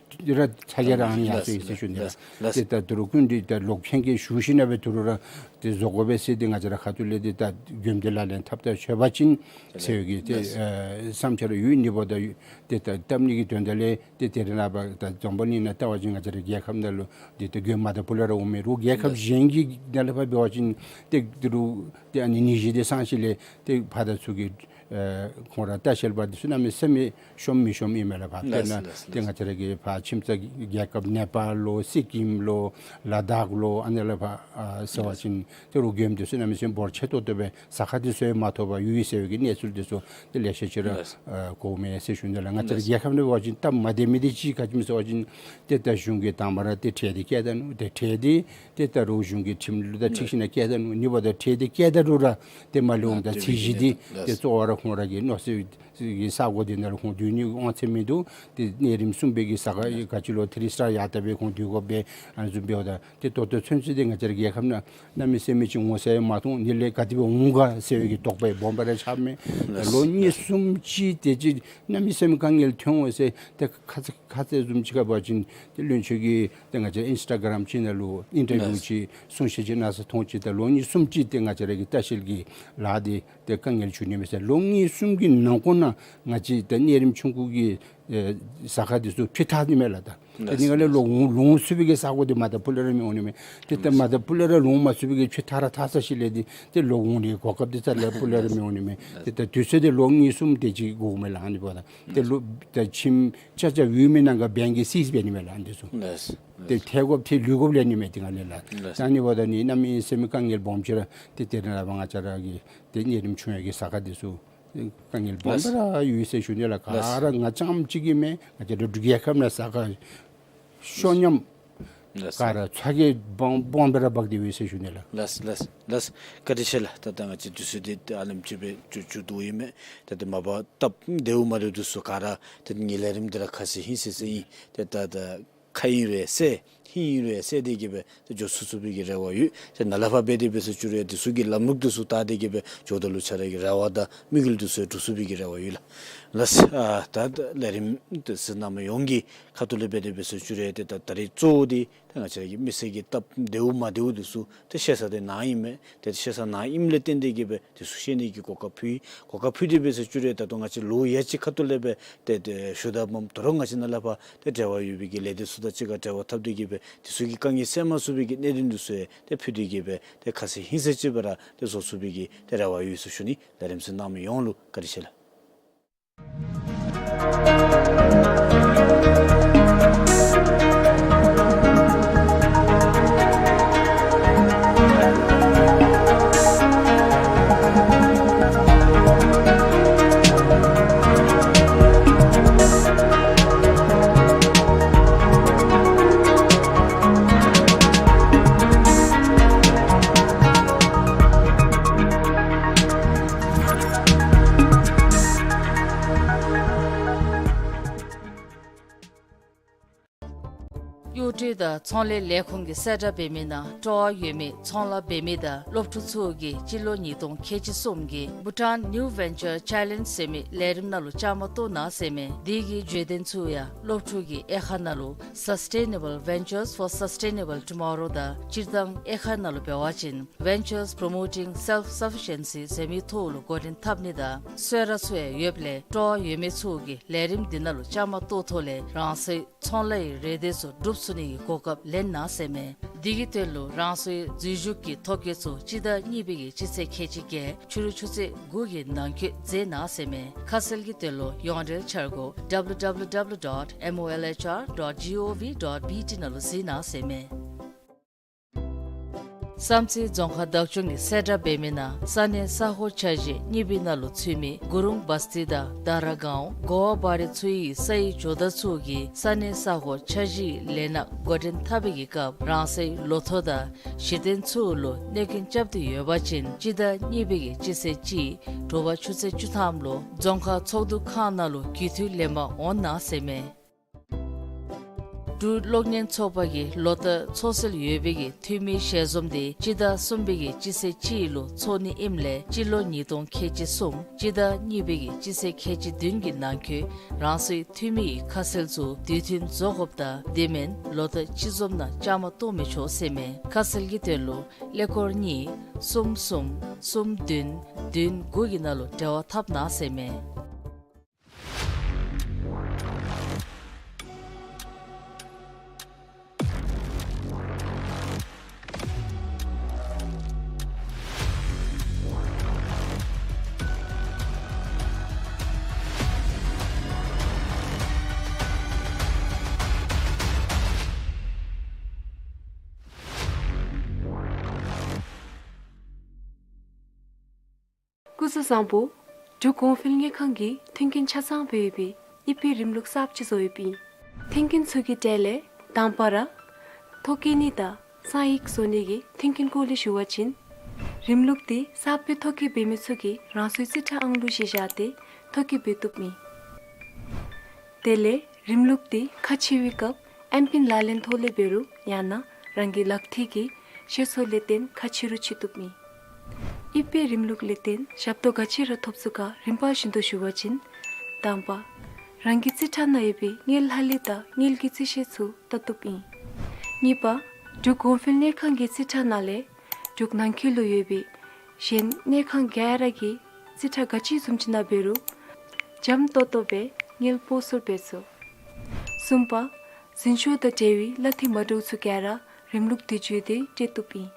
ཚ་གྱང་ར་ཨ་ནི་ཡར་སོང་ཡི་ཟེར་ཞུ་ནི་ལགས། ཏེ་ད་དུས་རུང་སྐྱིན་འགྲུལ་ད་ལོག་ཕན་ཁེ་ཞུ་ཞིནམ་ལས་དུས་རུང་ར་ཏེ་བཟོ་དགོ་པས་ཟེར་ཏེ་ང་བཅས་ར་ཁ་ཐུག་ལས་ཏེ་ད་མགྱོནམ་འདི་ལག་ལེན་འཐབ་ད་ཆོག་པ་ཅིན་ཟེར་བའི་གི་ཏེ་ཨེ་བསམ་འཆར་ཡོད། ཨ་ནི་འབདཝ་ད་ཏེ་ད་འཐབ་ནི་གི་དོན་དག་ལས་ཏེ་དེ་ར་ནངས་པ་ད་འཛམ་བུ་གླིང་ནང་ལྟ་བ་ཅིན་ང་བཅས་ར་རྒྱལ་ཁབ་ནང་ལུ་ཏེ་ད་མགྱོནམ་མ་ད་ཕུ་ལས་ར་འོང་མི་རུང་རྒྱལ་ཁབ་གཞན་གྱི་ནང་ལས་ཕར་འབད་བ་ཅིན་ཏེ་དུས་རུང་ཏེ་ཨ་ནི་ནད་གཞི་འདི་སངས་ཞིནམ་ལས་ཏེ་ཕར་དང་ཚུར་གྱི་ཨེ་ཁོང་ར་ལྟ་བཤལ་པ་འདི་ཚུ་གནམ་མེད་ས་མེད་ཤོམ་མི་ཤོམ་ཨིན་མས་ལགས། ཕར་དཔེར་ན་ཏེ་ང་བཅས་ར་གི་ཕར་ཁྱིམ་མཚེས་རྒྱལ་ཁབ་ནེ་པཱལ་ལོ་སི་ཀིམ་ལོ་ལ་དྭགས་ལོ་ཨ་ནི་ལས་ཕར་ཨ་ཟེར་བ་ཅིན་ཏེ་རོགས་མགྱོནམ་འདི་ཚུ་གནམ་མེད་ས་མེད་འབོར་ཆེ་ཏོག་ཏོ་སྦེ་ཟ་ཁང་འདི་ཚུ་ཡང་མ་ཐོབ་པར་ཡོད་ཡོད་ཟེར་བའི་གི་གནས་ཚུལ་འདི་ཚུ་ཏེ་ལེ་ཤ་ཅིག་ར་ཨ་གོཝ་མས་ཟེར་ཞུ་ནི་ལགས། ང་བཅས་ར་རྒྱལ་ཁབ་ནང་འབད་བ་ཅིན་སྟབས་མ་བདེ་མི་འདི་ཅིག་ག་ཅི་སྨོ་ཟེར་བ་ཅིན་ཏེ་ད་གཞུང་གིས་དང་པ་ར་ཏེ་ཁྲལ་འདི་བཀལ་ད་ནུག། ཏེ་ཁྲལ་འདི་ཏེ་ད་རོགས་གཞུང་གི་ཁྲིམས་ལུགས་དང་འཁྲིལ་ཞིནམ་ལས་བཀལ་ད་ནུག། ཨ་ནི་འབདཝ་ད་ཁྲལ་འདི་བཀལ་ད་རུང་ར་ཏེ་མ་ལུས་འོངམ་ད་ཚད་གཞི་འདི་ཏེ་གཙོ་བོ་ར་ཁོང་ར་གི་མནོ་ས་གི་ས་གོ་འདི་ནང་ལུ་ཁོང་སྡོད་ནི་དབང་ཚད་མིན་འདུག། ཏེ་གནས་རིམ་གསུམ་པའི་གི་ས་ག་ག་ཅི་ལོ་ཐི་རི་སི་ཊར་ཡར་ལྟ་སྦེ་ཁོང་སྡོད་དགོ་པས། ཨ་ནི་བཟུམ་འབདཝ་ད་ཏེ་ད་ལྟོ་ཚུན་ཚོད་འདི་ང་བཅས་ར་རྒྱལ་ཁབ་ནང་གནམ་མེད་ས་མེད་ཅིག་ངོ་ཚ་ཡང་མ་མཐོང་། ཨ་ནི་ལས་ག་དེ་སྦེ་འོང་ག་ཟེར་བའི་གི་དོགས་པ་ཡང་སྦོམ་སྦེ་ར་ཆགསཔ་མས། ལོ་གཉིས་གསུམ་ཅིག་དེ་ཅིག་གནམ་མེད་ས་མེད་དཀའ་ངལ་ཐོན་འོང་ཟེར་ཏེ་ཁ་ཙ་ཁ་ཙ་བཟུམ་ཅིག་ཁར་འབད་བ་ཅིན་ཏེ་བློན་ཆེན་གྱིས་ཏེ་ང་བཅས་ཨིན་སི་ཊ་གརམ་ཅིག་ནང་ལུ་ཨིན་ཊར་བིའུ་ཅིག་གསུང་བཤད་ཅིག་གནང་ས་མཐོང་ཅི། ད་ལོ་གཉིས་གསུམ་ཅིག་ཏེ་ང་བཅས་ར་གི་ལྟ་བཤལ་གྱི་ལཱ་འདི་ཏེ་དཀའ་ངལ་འཕྱད་ནི་མས་ཟེར། ལོ་གཉིས་གསུམ་གྱི་ནང་འཁོད་ནང་ང་བཅས་ད་གནས་རིམ་ཆུང་ཀུ་གི་ཨེ་ཟ་ཁང་འདི་ཚུ་ཕུད་ཐར་ནི་མས་ལགས། ད་ཏེ་ཨ་ནི་ལས་ལོག་འོང་ལོག་འོང་ཚུགས་པའི་གི་ས་གོ་འདི་མ་ད་ཕུ་ལས་ར་མི་འོང་ནི་མས། ཏེ་ད་མ་ད་ཕུ་ལས་ར་ལོག་འོང་མ་ཚུགས་པའི་གི་ཕུད་ཐར་ར་ཐར་ཚར་ཞིནམ་ལས་འདི་ཏེ་ལོག་འོང་ནི་གོ་སྐབས་འདི་རྩ་ལས་ཕུ་ལས་ར་མི་འོང་ནི་མས། ཏེ་ད་དུས་ཚོད་འདི་ལོ་གཉིས་གསུམ་དེ་ཅིག་འགོརཝ་མས་ལགས། ཨ་ནི་འབདཝ་ད་ཏེ་ལོ་ད་ཁྱིམ་ཆ་ཆ་ཡོད་མི་ནང་ག་བེང་གིས་སིས་འབད་ནི་མས་ལགས། ཨ་ནི་འདི་ཚུ་ཏེ་ཐལ་དགོཔ་ཐལ་ལུས་དགོཔ་ལས་ནི་མས། ཏེ་ཨ་ནི་ལས་ད་ཨ་ནི་འབདཝ་ད་ནི་གནམ་མེད་ས་མེད་དཀའ་ངལ་སྦོམ་ཅིག་ར་ཏེ་དེ་ར་ནངས་པ་ང་བཅས་ར་གི་ཏེ་གནས་རིམ་ཆུང་ཡང་གི་ཟ་ཁང་འདི་ཚུ་དཀའ་ངལ་སྦོམ་སྦེ་ར་ཡོད་ཟེར་ཞུ་ནི་ལགས། ག་ར་ང་རྐྱངམ་གཅིག་གིས་མེན། ང་བཅས་ར་འབྲུག་རྒྱལ་ཁབ་ནང་ཟ་ཁང་ཤོ་ཉམས་ག་ར་ཚ་གྱང་སྦོམ་སྦོམ་སྦེ་ར་འབག་སྟེ་ཡོད་ཟེར་ཞུ་ནི་ལགས། ལགས་ལགས་ལགས། བཀའ་དྲིན་ཆེ་ལགས། ད་ད་ང་བཅས་དུས་ཚོད་འདི་ཧ་ལམ་ཅིག་སྦེ་མཇུག་མཇུག་བསྡུཝ་ཨིན་མས། ད་ད་མ་པ་སྟབས་བདེཝ་མ་བདེཝ་འདི་ཚུ་ག་ར་ད་ད་ངེ་ལས་རིམ་འདི་ར་ཁ་གསལ་ཧིང་སངས་ས་ཨིན། ད་ད་ད་ཁ་ཨིན་རུང་གསལ་ཧིང་ཨིན་རུང་གསལ་ཏེ་གི་སྦེ་ཏེ་འགྱོ་ཚུགས་ཚུགས་པའི་གི་རེ་བ་ཡོད། ཏེ་ནཱ་ལས་ཕར་འབད་དེ་འབད་ཟེར་ཞུ་རུང་འདི་ཚུ་གི་ལམ་ལུགས་འདི་ཚུ་དར་ཏེ་གི་སྦེ་འགྱོཝ་ད་ལུ་ཆ་ར་གི་རེ་བ་དང་དམིགས་ཡུལ་འདི་ཚུ་འགྲུབ་ཚུགས་པའི་གི་རེ་བ་ཡོད་ལགས། ལགས། ཨ་ད་ད་ལས་རིམ་འདི་གཟིགས་གནང་མི་ཡོངས་ཀྱི་ཁ་ཐུག་ལས་འབད་དེ་འབད་ཟེར་ཞུ་རུང་ཏེ་ད་ད་རིས་གཙོ་བོ་འདི་ད་ང་བཅས་ར་གི་མི་སེར་གྱི་སྟབས་བདེཝ་མ་བདེཝ་འདི་ཚུ་ཏེ་ཤེས་ས་འདི་ནཱ་ཨིན་མས། ཏེ་ཤེས་ས་ནཱ་ཨིནམ་ལས་བརྟེན་ཏེ་གི་སྦེ་འདི་ཚུ་ཤེས་ནི་གི་གོ་སྐབས་ཕུལ་ཡི། གོ་སྐབས་ཕུལ་ཏེ་འབད་ཟེར་ཞུ་རུང་ད་ལྟོ་ང་བཅས་ལོ་ཡ་གཅིག་ཁ་ཐུག་ལས་སྦེ་ཏེ་ཏེ་ཞུ་དག་པའམ་ད་རུང་ང་བཅས་ནཱ་ལས་ཕར་ཏེ་འབྲེལ་བ་ཡོད་པའི་གི་ལས་སྡེ་ཚུ་དང་གཅིག་ཁར་འབྲེལ་བ་འཐབ་སྟེ་གི་སྦེ་འདི་ཚུ་གི་དཀའ་ངལ་སེལ་མ་ཚུགས་པའི་གི་གནད་དོན་འདི་ཚུ་ཡང་ཏེ་ཕུལ་ཏེ་གི་སྦེ་ཏེ་ཁ་གསལ་ཧིང་སངས་ཅིག་སྦེ་ར་ཏེ་བཟོ་ཚུགས་པའི་གི་ཏེ་རེ་བ་ཡོད་ཟེར་ཞུ་ནི། ལས་རིམ་གཟིགས་གནང་མི་ཡོངས་ལུ་བཀའ་དྲིན་ཆེ་ལགས། ཁྲུས་དང་ཚོང་ལས་ལས་ཁུངས་ཀྱིས་གསལ་བསྒྲགས་འབད་མི་ནང་སྤྲོ་བ་ཡོད་མི་ཚོང་ལཱ་འབད་མི་དང་སློབ་ཕྲུག་ཚུ་གིས་སྤྱི་ལོ་ཉིས་སྟོང་ཁལ་གཅིག་གསུམ་གྱི་Bhutan New Venture Challenge ཟེར་མི་ལས་རིམ་ནང་ལུ་བཅའ་མར་གཏོགས་གནང་ཟེར་མས། དེ་གི་བརྗོད་དོན་ཚུ་ཡང་སློབ་ཕྲུག་གི་དབྱེ་ཁག་ནང་ལུ་Sustainable Ventures for Sustainable Tomorrow དང་སྤྱིར་བཏང་དབྱེ་ཁག་ནང་ལུ་འབད་བ་ཅིན་Ventures Promoting Self-Sufficiency ཟེར་མི་ཐོག་ལུ་འགོ་འདྲེན་འཐབ་ནི་དང་གསོལ་རས་ཚུ་ཡང་ཡོདཔ་ལས་སྤྲོ་བ་ཡོད་མི་ཚུ་གིས་ལས་རིམ་འདི་ནང་ལུ་བཅའ་མར་གཏོགས་ཐོག་ལས་རང་སོའི་ཚོང་ལཱ་ཡི་རེ་འདོད་ཚུ་སྒྲུབ་ཚུགས་ནི་གི་གོ་སྐབས་ལེན་གནང་ཟེར་མས། དེ་གི་དོན་ལུ་རང་སོའི་འཛུལ་ཞུགས་ཀྱི་ཐོ་བཀོད་ཚུ་སྤྱི་ཟླ་གཉིས་པའི་གི་སྤྱི་ཚེས་ཁལ་གཅིག་བརྒྱད་ཕྱི་རུ་ཆུ་ཚོད་དགུ་གི་ནང་འཁོད་མཛད་གནང་ཟེར་མས། ཁ་གསལ་གྱི་དོན་ལུ་ཡོངས་འབྲེལ་འཆར་སྒོ་W W W dot M O L H R dot G O V dot B T ནང་ལུ་གཟིགས་གནང་ཟེར་མས། བསམ་རྩེ་རྫོང་ཁག་བདག་སྐྱོང་གིས་གསལ་བསྒྲགས་འབད་མི་ནང་ས་གནས་ས་ཁོངས་འཆར་གཞི་གཉིས་པའི་ནང་ལུ་ཚུད་མི་གུ་རུང་བ་སྟི་དང་དཱ་ར་གའོན་གོ་བ་བ་རི་ཚུ་ཡི་སའི་ཇོ་བདག་ཚུ་གིས་ས་གནས་ས་ཁོངས་འཆར་གཞི་ལས་སྣ་འགོ་འདྲེན་འཐབ་པའི་གི་སྐབས་རང་སའི་ལོ་ཐོ་དང་གཞི་རྟེན་ཚུ་ལུ་གནོད་སྐྱོན་རྐྱབ་སྟེ་ཡོད་པ་ཅིན་སྤྱི་ཟླ་གཉིས་པའི་གི་སྤྱི་ཚེས་གཅིག་དྲོ་པ་ཆུ་ཚོད་བཅུ་ཐམ་ལུ་རྫོང་ཁག་ཚོགས་འདུ་ཁང་ནང་ལུ་རྒྱུད་མཐུད་ལེན་པར་འོང་གནང་ཟེར་མས། འབྲུག་གློག་བརྙན་ཚོགས་པ་གིས་ལོ་བསྟར་ཚོགས་སྲོལ་ཡོད་པའི་གི་འཐུས་མི་ཞལ་འཛོམས་དེ་སྤྱི་ཟླ་གསུམ་པའི་གི་སྤྱི་ཚེས་གཅིག་ལུ་ཚོགས་ནི་ཨིནམ་ལས་སྤྱི་ལོ་ཉིས་སྟོང་ཁལ་གཅིག་གསུམ་སྤྱི་ཟླ་གཉིས་པའི་གི་སྤྱི་ཚེས་ཁལ་གཅིག་བདུན་གྱི་ནང་འཁོད་རང་སོའི་འཐུས་མི་ཡི་ཁ་གསལ་ཚུ་དུས་མཐུན་བཟོ་དགོཔ་དང་དེ་མེན་ལོ་བསྟར་སྤྱི་འཛོམས་ནང་བཅའ་མར་གཏོགས་མི་ཆོག་ཟེར་མས། ཁ་གསལ་གྱི་དོན་ལུ་ཀླད་ཀོར་གཉིས་གསུམ་གསུམ་གསུམ་བདུན་བདུན་དགུ་གི་ནང་ལུ་འབྲེལ་བ་འཐབ་གནང་ཟེར་མས། སྐུ་གཟུགས་བཟང་པོ། འབྲུག་གོང་འཕེལ་དངུལ་ཁང་གིས་མཐུན་རྐྱེན་ཆ་ཚང་སྦེ་ཡོད་པའི་ཨི་པི་རིམ་ལུགས་གསརཔ་ཅིག་བཟོ་ཡོདཔ་ཨིན། མཐུན་རྐྱེན་ཚུ་གི་གྲས་ལས་དང་པ་ར་ཐོ་བཀོད་ནི་དང་གསང་ཡིག་བཟོ་ནི་གི་མཐུན་རྐྱེན་སྐོར་ལས་ཞུ་བ་ཅིན་རིམ་ལུགས་འདི་གསརཔ་སྦེ་ཐོ་བཀོད་འབད་མི་ཚུ་གིས་རང་སོའི་རྩིས་ཁྲ་ཨང་གླུ་གཞི་བཞག་སྟེ་ཐོ་བཀོད་འབད་བཏུབ་ཨིན། དེ་ལས་རིམ་ལུགས་འདི་ཁ་ཕྱེ་བའི་སྐབས་ཨེམ་པིན་ལག་ལེན་ཐོག་ལས་འབད་རུང་ཡང་ན་རང་གི་ལག་ཐིལ་གྱི་ཤེལ་སོ་ལས་བརྟེན་ཁ་ཕྱེ་རུང་ཕྱེ་བཏུབ་ཨིན། ཨི་པི་རིམ་ལུགས་ལས་བརྟེན་ཞབས་ཏོག་ག་ཅི་ར་ཐོབ་ཚུགས་ག་རིམ་པ་བཞིན་དུ་ཞུ་བ་ཅིན་དང་པ་རང་གི་རྩིས་ཁྲ་ནང་ཡོད་པའི་དངུལ་ལྷག་ལུས་དང་དངུལ་གྱི་རྩིས་བཤེར་ཚུ་བལྟ་བཏུབ་ཨིན། གཉིས་པ་འབྲུག་གོང་འཕེལ་དངུལ་ཁང་གི་རྩིས་ཁྲ་ནང་ལས་འབྲུག་ནང་འཁོད་ལུ་ཡོད་པའི་གཞན་དངུལ་ཁང་ག་ར་གི་རྩིས་ཁྲ་ག་ཅི་བཟུམ་ཅིག་ནང་འབད་རུང་འཇམ་ཏོང་ཏོ་སྦེ་དངུལ་སྤོ་སོར་འབད་ཚུགས། གསུམ་པ་འཛིན་ཆོག་དང་འབྲེལ་བའི་གླ་འཐུས་མ་འདྲཝ་ཚུ་ག་ར་རིམ་ལུགས་འདི་བརྒྱུད་དེ་སྤྲོད་བཏུབ་ཨིན།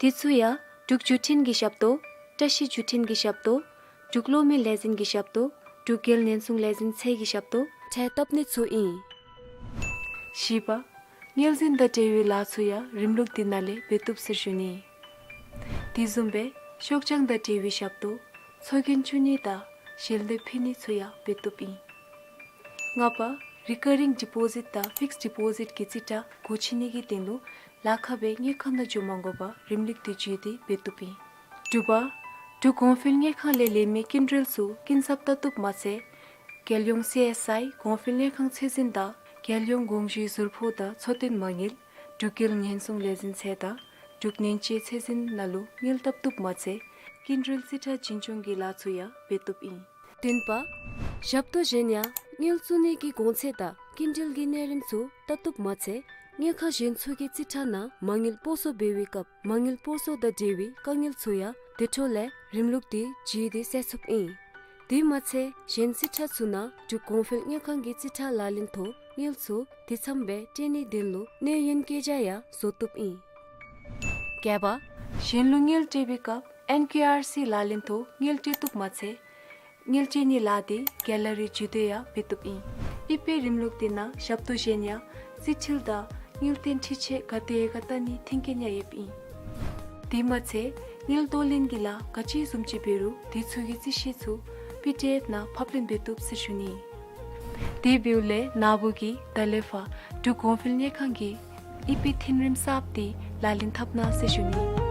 དེ་ཚུ་ཡང་འབྲུག་བརྒྱུད་འཕྲིན་གྱི་ཞབས་ཏོག་བཀྲ་ཤིས་བརྒྱུད་འཕྲིན་གྱི་ཞབས་ཏོག་འབྲུག་གློག་མེ་ལས་འཛིན་གྱི་ཞབས་ཏོག་འབྲུག་རྒྱལ་ཉེན་སྲུང་ལས་འཛིན་ཚད་ཀྱི་ཞབས་ཏོག་ཁྲལ་བཏབ་ནི་ཚུ་ཨིན། བཞི་པ་དངུལ་འཛིན་དང་འབྲེལ་བའི་ལཱ་ཚུ་ཡང་རིམ་ལུགས་འདི་ནང་ལས་འབད་བཏུབ་ཟེར་ཞུ་ནི། དེ་བཟུམ་སྦེ་ཤོག་བྱང་དང་འབྲེལ་བའི་ཞབས་ཏོག་ཚོགས་རྒྱན་བཙུགས་ནི་དང་ཞལ་འདེབས་ཕུལ་ནི་ཚུ་ཡང་འབད་བཏུབ་ཨིན། ལྔ་པ་རི་ཀ་རིང་ཌི་པོ་ཟིཊ་དང་ཕིགསཌ་ཌི་པོ་ཟིཊ་གི་རྩིས་ཁྲ་སྒོ་ཕྱེ་ནི་གི་དོན་ལུ་ལཱ་ཁག་སྦེ་དངུལ་ཁང་ནང་འགྱོ་མ་དགོ་པར་རིམ་ལུགས་འདི་བརྒྱུད་དེ་འབད་བཏུབ་ཨིན། དྲུག་པ་འབྲུག་གོང་འཕེལ་དངུལ་ཁང་ལས་ལེན་མི་སྐྱིན་འགྲུལ་ཚུ་སྐྱིན་ཚབ་བལྟ་བཏུབ་མ་ཚད་རྒྱལ་ཡོངས་སི་ཨེསི་ཨའི་གོང་འཕེལ་དངུལ་ཁང་ཚད་འཛིན་དང་རྒྱལ་ཡོངས་དགོངས་ཞུའི་ཟུར་ཕོགས་དང་འཚོ་རྟེན་མ་དངུལ་འབྲུག་རྒྱལ་ཉེན་སྲུང་ལས་འཛིན་ཚད་དང་འབྲུག་ནན་དཔྱད་ཚད་འཛིན་ནང་ལུ་དངུལ་བཏབ་བཏུབ་མ་ཚད་སྐྱིན་འགྲུལ་རྩིས་ཁྲ་འཛིན་སྐྱོང་གི་ལཱ་ཚུ་ཡང་འབད་བཏུབ་ཨིན། བདུན་པ་ཞབས་ཏོག་གཞན་ཡང་དངུལ་བཙུགས་ནི་གི་གོང་ཚད་དང་སྐྱིན་འགྲུལ་གྱི་གནས་རིམ་ཚུ་བལྟ་བཏུབ་མ་ཚད་དངུལ་ཁང་གཞན་ཚུ་གི་རྩིས་ཁྲ་ནང་མ་དངུལ་སྤོ་སོར་འབད་བའི་སྐབས་མ་དངུལ་སྤོ་སོར་དང་འབྲེལ་བའི་དཀའ་ངལ་ཚུ་ཡང་དེ་འཕྲོ་ལས་རིམ་ལུགས་འདི་བརྒྱུད་དེ་སེལ་ཚུགསཔ་ཨིན། དེ་མ་ཚད་གཞན་རྩིས་ཁྲ་ཚུ་ནང་འབྲུག་གོང་འཕེལ་དངུལ་ཁང་གི་རྩིས་ཁྲ་ལག་ལེན་ཐོག་དངུལ་ཚུ་དེ་ཚམ་སྦེ་སྤྲོད་ནིའི་དོན་ལུ་གནས་ཡུན་བཀོད་རྒྱ་ཡང་བཟོ་བཏུབ་ཨིན། བརྒྱད་པ་གཞན་ལུ་དངུལ་སྤྲོད་པའི་སྐབས་ཨེན་ཀེ་ཨར་སི་ལག་ལེན་ཐོག་དངུལ་སྤྲོད་བཏུབ་མ་ཚད་དངུལ་སྤྲོད་ནིའི་ལཱ་འདི་ག་ལ་རི་བརྒྱུད་དེ་ཡང་འབད་བཏུབ་ཨིན། ཨི་པི་རིམ་ལུགས་འདི་ནང་ཞབས་ཏོག་གཞན་ཡང་རྩིས་འཕྲུལ་དང་དངུལ་རྟེན་འཕྲུལ་ཆས་ག་དེ་ག་བལྟ་ནིའི་མཐུན་རྐྱེན་ཡང་ཡོདཔ་ཨིན། དེ་མ་ཚད་དངུལ་གཏོར་ལེན་གྱི་ལཱ་ག་ཅི་བཟུམ་ཅིག་འབད་རུང་དེ་ཚུ་གི་རྩིས་བཤེར་ཚུ་པི་ཌི་ཨེཕ་ནང་ཕབ་ལེན་འབད་བཏུབ་ཟེར་ཞུ་ནི། དེ་འབདཝ་ལས་ན་བུ་གིས་ད་ལས་ཕར་འབྲུག་གོང་འཕེལ་དངུལ་ཁང་གི་ཨི་པི་མཐུན་རིམ་གསརཔ་འདི་ལག་ལེན་འཐབ་གནང་ཟེར་ཞུ་ནི།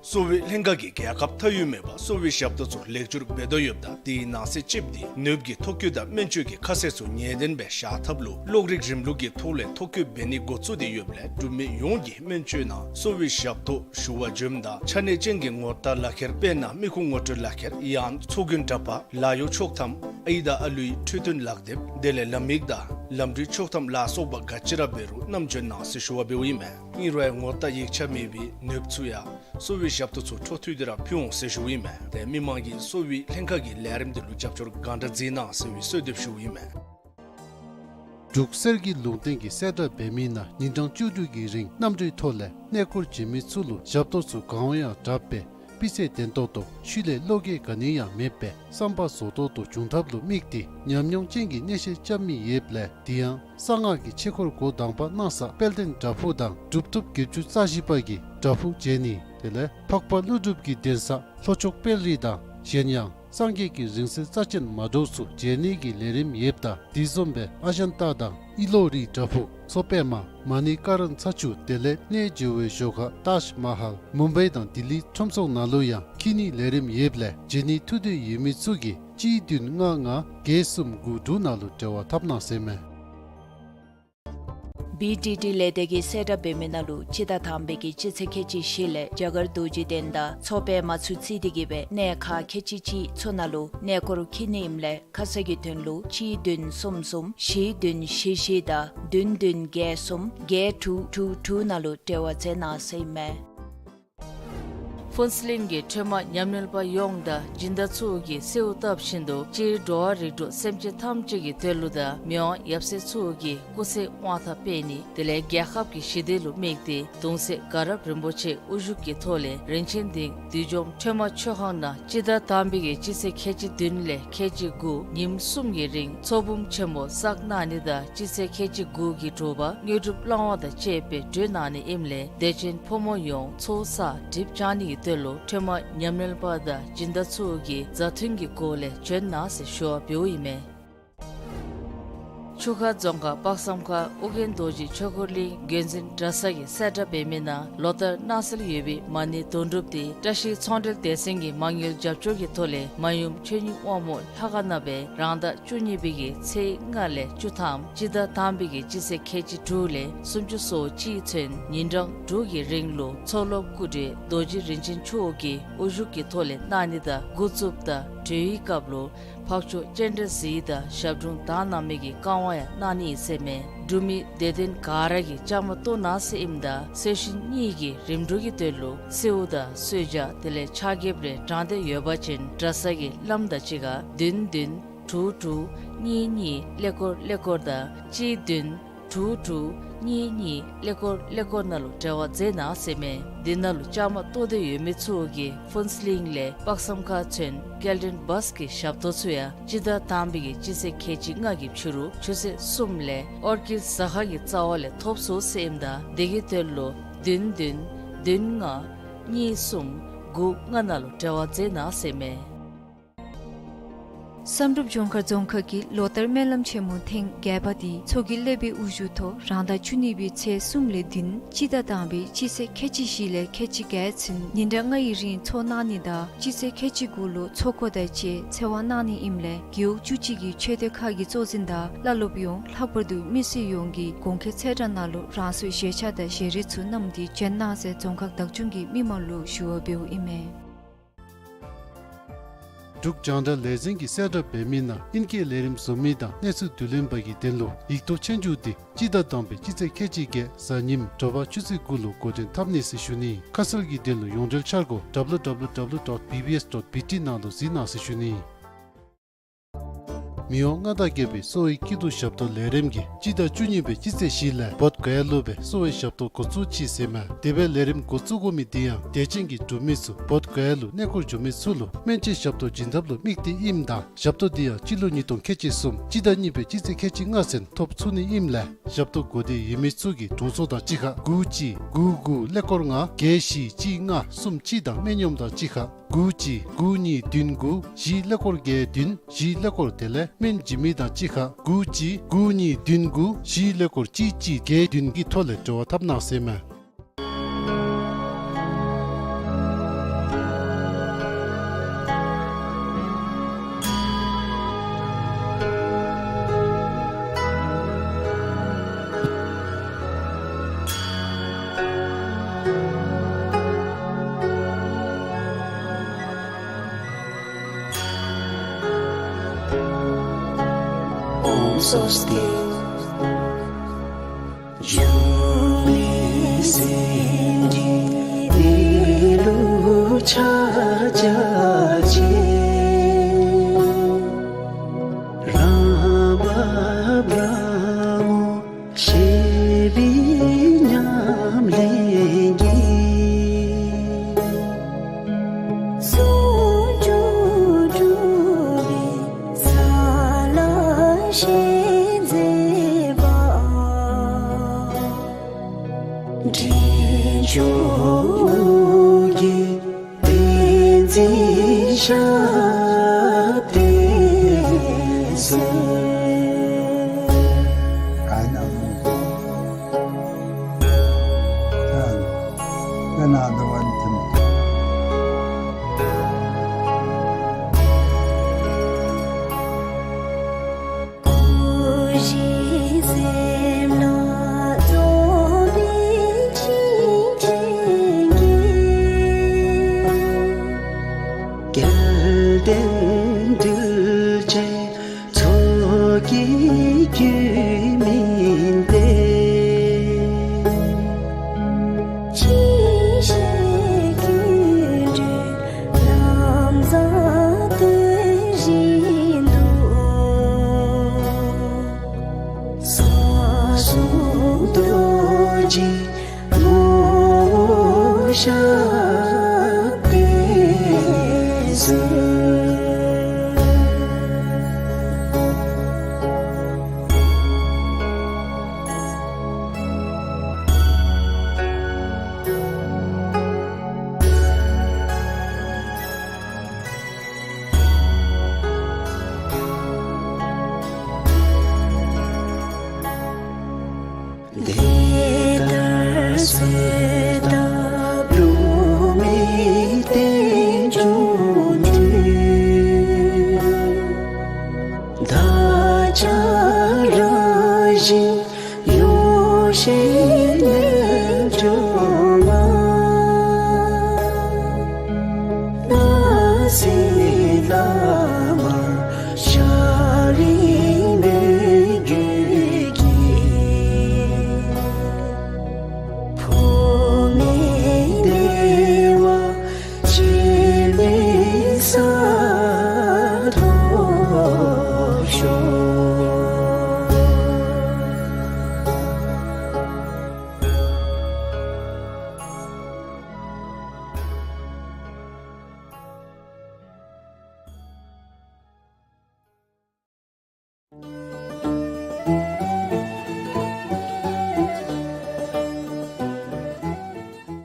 གསོ་བའི་ལྷན་ཁག་གིས་རྒྱལ་ཁབ་མཐའ་དབུས་མེད་པར་གསོ་བའི་ཞབས་ཏོག་ཚུ་ལེགས་བཅོས་འབད་དོ་ཡོདཔ་ད་དེའི་ནང་གསེས་ཅིག་འདི་ནདཔ་ཀྱི་ཐོ་བཀོད་དང་སྨན་བཅོས་ཀྱི་ཁ་གསལ་ཚུ་ངེས་བདེན་སྦེ་བཞག་ཐབས་ལུ་གློག་རིག་རིམ་ལུགས་ཀྱི་ཐོག་ལས་ཐོ་བཀོད་འབད་ནི་འགོ་བཙུགས་ཏེ་ཡོདཔ་ལས་འབྲུག་མི་ཡོངས་ཀྱིས་སྨན་བཅོས་ནང་གསོ་བའི་ཞབས་ཏོག་ཞུ་བར་འབྱོནམ་ད་ཆ་གནས་ཅན་གྱི་ངོ་རྟགས་ལག་ཁྱེར་དཔེར་ན་མི་ཁུངས་ངོ་སྤྲོད་ལག་ཁྱེར་ཡང་ཚོགས་རྒྱན་འདྲ་པར་ལཱ་གཡོག་ཆོག་ཐམ་ཨའི་དང་ཨ་ལུའི་འཕྲོད་བསྟེན་ལག་དེབ་དེ་ལས་ལམ་ཡིག་དང་ལམ་འགྲུལ་ཆོག་ཐམ་ལ་སོགས་པ་ག་ཅི་ར་འབད་རུང་བསྣམས་འབྱོན་གནང་ཟེར་ཞུ་བ་འབདཝ་ཨིན་མས། ཨིན་རུང་ཡང་ངོ་རྟགས་ཡིག་ཆ་མེད་པའི་ནདཔ་ཚུ་ཡང་གསོ་བའི་ཞབས་ཏོག་ཚུ་འཕྲོ་མཐུད་དེ་ར་ཕུལ་འོང་ཟེར་ཞུཝ་ཨིན་མས། ཏེ་མི་མང་གིས་གསོ་བའི་ལྷན་ཁག་གི་ལས་རིམ་འདི་ལུ་རྒྱབ་སྐྱོར་གང་དྲག་མཛད་གནང་ཟེར་བའི་གསོལ་འདེབས་ཞུཝ་ཨིན་མས། འབྲུག་གསེར་གྱི་ལུང་བསྟན་གྱི་གསལ་བསྒྲགས་འབད་མི་ནང་ཉིན་གྲངས་བཅུ་དྲུག་གི་རིང་གནམ་གྲུའི་ཐོག་ལས་གནས་སྐོར་བྱོན་མི་ཚུ་ལུ་ཞབས་ཏོག་ཚུ་གང་འོང་ཡང་དྲག་པས་སྤུས་ཚད་ལྡན་ཏོག་ཏོ་ཤུལ་ལས་བློ་འགྱོད་ག་ནི་ཡང་མེད་པས་བསམ་པ་རྫོགས་ཏོག་ཏོ་འབྱུང་ཐབས་ལུ་དམིགས་ཏེ་ཉམས་མྱོང་ཅན་གྱི་གནས་བཤད་རྐྱབ་མི་ཡོདཔ་ལས་དེ་ཡང་གསང་སྔགས་ཀྱི་ཆོས་སྐོར་འགོ་དང་པ་གནང་ས་དཔལ་ལྡན་བྲག་ཕུག་དང་གྲུབ་ཐོབ་བརྒྱད་ཅུ་རྩ་བཞི་པ་གི་བྲག་ཕུག་མཇལ་ནི་དེ་ལས་འཕགས་པ་ཀླུ་སྒྲུབ་ཀྱི་གདན་ས་ལྷོ་ཕྱོགས་དཔལ་རི་དང་གཞན་ཡང་སངས་རྒྱས་ཀྱི་རིང་བསྲེལ་རྩ་ཅན་མ་འདྲཝ་ཚུ་མཇལ་ནི་གི་ལས་རིམ་ཡོདཔ་ད་དེ་བཟུམ་སྦེ་ཨ་ཞན་ཏ་དང་ཨི་ལོ་རི་བྲག་ཕུག་མཚོ་པདྨ་མ་ཎི་ཀ་ར་ཚ་ཆུ་དེ་ལས་གནས་མཇལ་བའི་ཞོར་ཁར་ཏཱཇ་མ་ཧཱལ་མུམ་བའི་དང་ལྡི་ལི་ཁྲོམ་ཚོགས་ནང་ལུ་ཡང་འཁྱིད་ནི་ལས་རིམ་ཡོདཔ་ལས་མཇལ་ནི་ཐུགས་འདོད་ཡོད་མི་ཚུ་གིས་གཅིག་བདུན་ལྔ་ལྔ་བརྒྱད་གསུམ་དགུ་དྲུག་ནང་ལུ་འབྲེལ་བ་འཐབ་གནང་ཟེར་མས། བི་ཌི་ཌི་ལས་སྡེ་གིས་གསལ་བསྒྲགས་འབད་མི་ནང་ལུ་སྤྱི་ཟླ་དང་པའི་གི་སྤྱི་ཚེས་ཁལ་གཅིག་བཞི་ལས་རྒྱ་གར་རྡོ་རྗེ་གདན་དང་མཚོ་པདྨ་ཚུ་བརྩིས་ཏེ་གི་སྦེ་གནས་ཁག་ཁལ་གཅིག་གཅིག་ཚུ་ནང་ལུ་གནས་སྐོར་འཁྱིད་ནི་ཨིནམ་ལས་ཁ་གསལ་གྱི་དོན་ལུ་གཅིག་བདུན་གསུམ་གསུམ་བཞི་བདུན་བཞི་བཞི་དང་བདུན་བདུན་བརྒྱད་གསུམ་བརྒྱད་དྲུག་དྲུག་དྲུག་ནང་ལུ་འབྲེལ་བ་མཛད་གནང་ཟེར་ཨིན་མས། ཕུན་ཚོགས་གླིང་གི་ཁྲོས་མ་ཉམས་ལེན་པ་ཡོངས་དང་སྦྱིན་བདག་ཚུ་གིས་གསོལཝ་བཏབ་བཞིན་དུ་སྤྱིར་འགྲོ་བ་རིགས་དྲུག་སེམས་ཅན་ཐམས་ཅད་ཀྱི་དོན་ལུ་དང་མི་དབང་ཡབ་སྲས་ཚུ་གི་སྐུ་ཚེ་དབང་ཐང་སྤེལ་ནི་དེ་ལས་རྒྱལ་ཁབ་ཀྱི་ཞི་བདེ་ལུ་དམིགས་ཏེ་གདུང་སྲས་དགའ་རབ་རིན་པོ་ཆེ་དབུ་བཞུགས་ཀྱི་ཐོག་ལས་རིན་ཆེན་སྡིངས་བདུད་འཇོམས་ཁྲོས་མ་མཆོད་ཁང་ནང་སྤྱི་ཟླ་དང་པའི་གི་སྤྱི་ཚེས་ཁལ་གཅིག་བདུན་ལས་ཁལ་གཅིག་དགུ་ཉིནམ་གསུམ་གྱི་རིང་ཚོགས་འབུམ་ཆེན་མོ་བསགས་གནང་ནི་དང་སྤྱི་ཚེས་ཁལ་གཅིག་དགུ་གི་དྲོ་པ་དངོས་གྲུབ་བླང་བ་དང་བཅས་པའི་གྲོལ་གནང་ནི་ཨིནམ་ལས་དད་ཅན་ཕོ་མོ་ཡོངས་ཚོགས་བསགས་སྒྲིབ་སྦྱང་ནི་གི་དོན་ལུ་ཁྲོས་མ་ཉམས་ལེན་པ་དང་སྦྱིན་བདག་ཚུ་གིས་མཛའ་མཐུན་གྱི་སྒོ་ལས་འབྱོན་གནང་ཟེར་ཞུ་བ་འབདཝ་ཨིན་མས། ཆུ་ཁ་རྫོང་ཁག་དཔག་བསམ་ཁ་ཨོ་རྒྱན་རྡོ་རྗེ་ཆོས་འཁོར་གླིང་དགོན་འཛིན་གྲྭ་ཚང་གིས་གསལ་བསྒྲགས་འབད་མི་ནང་ལོ་ལྟར་གནང་སྲོལ་ཡོད་པའི་མ་ཎི་དོན་གྲུབ་འདི་བཀྲ་ཤིས་ཚོང་འབྲེལ་སྡེ་ཚན་གྱི་མ་དངུལ་རྒྱབ་སྐྱོར་གྱི་ཐོག་ལས་མ་ཡུམ་ཆོས་ཉིད་དབང་མོ་ལྷ་ཁང་ནང་སྦེ་རང་ཟླ་བཅུ་གཉིས་པའི་གི་ཚེས་ལྔ་ལས་བཅུ་ཐམ་སྤྱི་ཟླ་དང་པའི་གི་སྤྱི་ཚེས་ཁལ་གཅིག་དྲུག་ལས་སུམ་ཅུ་སོ་གཅིག་ཚུན་ཉིན་གྲངས་དྲུག་གི་རིང་ལུ་མཚོ་སློབ་སྐུ་བགྲེས་རྡོ་རྗེ་རིན་ཆེན་མཆོག་གི་དབུ་བཞུགས་ཀྱི་ཐོག་ལས་གནང་ནི་དང་འགོ་བཙུགསཔ་ད་གྲོལ་བའི་སྐབས་ལུ་འཕགས་མཆོག་སྤྱན་རས་གཟིགས་དང་ཞབས་དྲུང་དག་སྣང་མེད་ཀྱི་བཀའ་དབང་ཡང་གནང་ནི་ཨིན་ཟེར་མས། འབྲུག་མི་དད་ལྡན་ག་ར་གིས་བཅའ་མར་གཏོགས་གནང་ཟེར་ཨིནམ་ད་གསོལ་གཤིན་གཉིས་ཀྱི་རིམ་གྲོ་གི་དོན་ལུ་གསོལཝ་དང་གསོལ་ཇ་དེ་ལས་ཕྱག་འགྱེད་རེ་དྲང་སྟེ་ཡོད་པ་ཅིན་གྲྭ་ཚང་གི་བླམ་དང་གཅིག་ཁར་བདུན་བདུན་དྲུག་དྲུག་གཉིས་གཉིས་ཀླད་ཀོར་ཀླད་ཀོར་དང་གཅིག་བདུན་དྲུག་དྲུག་གཉིས་གཉིས་ཀླད་ཀོར་ཀླད་ཀོར་ནང་ལུ་འབྲེལ་བ་མཛད་གནང་ཟེར་མས། འདི་ནང་ལུ་བཅའ་མར་གཏོགས་ཏེ་ཡོད་མི་ཚུ་གིས་ཕུན་ཚོགས་གླིང་ལས་དཔག་བསམ་ཁ་ཚུན་སྐྱེལ་འདྲེན་བཱས་ཀྱི་ཞབས་ཏོག་ཚུ་ཡང་སྤྱི་ཟླ་དང་པའི་གི་སྤྱི་ཚེས་ཁལ་གཅིག་ལྔ་གི་ཕྱི་རུ་ཆུ་ཚོད་གསུམ་ལས་ཨོར་ཀིཌ་ཟ་ཁང་གི་རྩ་བ་ལས་ཐོབ་ཚུགས་ཟེར་ཨིནམ་ད་དེ་གི་དོན་ལུ་བདུན་བདུན་བདུན་ལྔ་གཉིས་གསུམ་དགུ་ལྔ་ནང་ལུ་འབྲེལ་བ་མཛད་གནང་ཟེར་མས། བསམ་གྲུབ་ལྗོངས་མཁར་རྫོང་ཁག་གི་ལོ་ལྟར་སྨོན་ལམ་ཆེན་མོ་ཐེངས་བརྒྱད་པ་འདི་མཚོ་སྐྱེས་སློབ་དཔོན་དབུ་བཞུགས་ཐོག་རང་ཟླ་བཅུ་གཉིས་པའི་ཚེས་གསུམ་ལས་བདུན་སྤྱི་ཟླ་དང་པའི་སྤྱི་ཚེས་ཁལ་གཅིག་བཞི་ལས་ཁལ་གཅིག་བརྒྱད་ཚུན་ཉིན་གྲངས་ལྔ་ཡི་རིང་ཚོགས་གནང་ནི་དང་སྤྱི་ཚེས་ཁལ་གཅིག་དགུ་ལུ་ཚོགས་འགོ་དང་བཅས་ཚེ་དབང་གནང་ནི་ཨིནམ་ལས་རྒེད་འོག་བཅུ་གཅིག་གི་ཆོས་སྡེ་ཁག་གི་གཙོ་འཛིན་དང་བླ་སློབ་ཡོངས་ལྷག་པར་དུ་མི་སེར་ཡོངས་ཀྱིས་གོང་འཁོད་ཚེས་གྲངས་ནང་ལུ་རང་སོའི་བཞེས་ཆ་དང་བཞེས་རིགས་ཚུ་བསྣམས་ཏེ་འབྱོན་གནང་ཟེར་རྫོང་ཁག་བདག་སྐྱོང་གིས་མི་མང་ལུ་ཞུ་བ་འབདཝ་ཨིན་མས། འབྲུག་རྒྱང་བསྒྲགས་ལས་འཛིན་གྱིས་གསལ་བསྒྲགས་འབད་མི་ནང་ཨིན་སྐད་ལས་རིམ་བཟོ་མི་དང་གནས་ཚུལ་བསྡུ་ལེན་པ་གི་དོན་ལུ་ཡིག་ཐོག་ཆོས་རྒྱུགས་འདི་སྤྱི་ཟླ་དང་པའི་སྤྱི་ཚེས་ཁལ་གཅིག་བརྒྱད་གཟའ་ཉིམ་དྲོ་པ་ཆུ་ཚོད་དགུ་ལུ་འགོ་འདྲེན་འཐབ་ནི་ཟེར་ཞུ་ནི། ཁ་གསལ་གྱི་དོན་ལུ་ཡོངས་འབྲེལ་འཆར་སྒོ་W W W dot B B S dot B T ནང་ལུ་གཟིགས་གནང་ཟེར་ཞུ་ནི། མི་དབང་མངའ་བདག་རྒྱལ་པོའི་གསོ་བའི་སྐྱིད་སྡུག་ཞབས་ཏོག་ལས་རིམ་གྱིས་སྤྱི་ཟླ་བཅུ་གཉིས་པའི་སྤྱི་ཚེས་བཞི་ལས་བོདྷ་ག་ཡ་ལུ་སྦེ་གསོ་བའི་ཞབས་ཏོག་འགོ་བཙུགས་ཅི་ཟེར་མས། དེ་སྦེ་ལས་རིམ་འགོ་བཙུགས་དགོ་མི་འདི་ཡང་དད་ཅན་གྱི་འབྲུག་མི་ཚུ་བོདྷ་ག་ཡ་ལུ་གནས་སྐོར་འགྱོ་མི་ཚུ་ལུ་སྨན་བཅོས་ཞབས་ཏོག་བྱིན་ཐབས་ལུ་དམིགས་ཏེ་ཨིནམ་ད་ཞབས་ཏོག་འདི་ཡང་སྤྱི་ལོ་ཉིས་སྟོང་ཁལ་གཅིག་གསུམ་སྤྱི་ཟླ་གཉིས་པའི་སྤྱི་ཚེས་ཁལ་གཅིག་ལྔ་ཚུན་ཐོབ་ཚུགས་ནི་ཨིནམ་ལས་ཞབས་ཏོག་དགོས་འདོད་ཡོད་མི་ཚུ་གིས་དྲུང་འཚོ་དང་གཅིག་ཁར་དགུ་གཅིག་དགུ་དགུ་ཀླད་ཀོར་ལྔ་བརྒྱད་བཞི་གཅིག་ལྔ་གསུམ་གཅིག་དང་སྨན་གཡོགམ་དང་གཅིག་ཁར་དགུ་གཅིག་དགུ་གཉིས་བདུན་དགུ་བཞི་ཀླད་ཀོར་བརྒྱད་བདུན་བཞི་ཀླད་ཀོར་དེ་ལས་སྨན་བྱིན་མི་དང་གཅིག་ཁར་དགུ་གཅིག་དགུ་གཉིས་བདུན་དགུ་བཞི་ཀླད་ཀོར་གཅིག་གཅིག་བརྒྱད་བདུན་གྱི་ཐོག་ལས་འབྲེལ་བ་འཐབ་གནང་ཟེར་མས། སོ་སྟེ། འབྱུང་གནས་སེམས་ཀྱི་གནས་ལུགས་ཕྱག་རྒྱ་ཆེ། རང་བབས་རང་ངོ་ཤེས་པའི་ཉམས་ལེན་གྱིས། ཟུང་འཇུག་གྲུབ་པའི་ས་ལ་ཞེན་མཛད་པ། འདྲེན་མཆོག་གི་ཏིང་འཛིན་ཞབས་བརྟན་གསོལ། སྐུ་བཞི་སེམས་ལ་རྫོགས་པའི་ཆིངས་ཀྱི་སྐལ་ལྡན་གདུལ་བྱའི་ཚོགས་ཀྱི་རྒྱུད་སྨིན་ཏེ། ཅི་ཞིག་ཀུན་འདུས་ལམ་བཟང་སྟོན་བཞིན་དུ། ས་གསུམ་རྡོ་རྗེའི་ངོ་བོ་ཞབས་པད་གསོལ། དེ་ལྟར་གསོལ་བཏབ་འབྲུག་མི་རྟེན་འབྱུང་འདུས། བདག་ཅག་རང་བཞིན་ཡོ་བྱད་རྣལ་འབྱོར་མ། སྣང་སྲིད་བླ་མ་ཤཱཀྱའི་མོས་གུས་ཀྱིས། ཕུག་ནས་བདེ་བ་ཅན་མའི་ས་ཐོབ་ཤོག།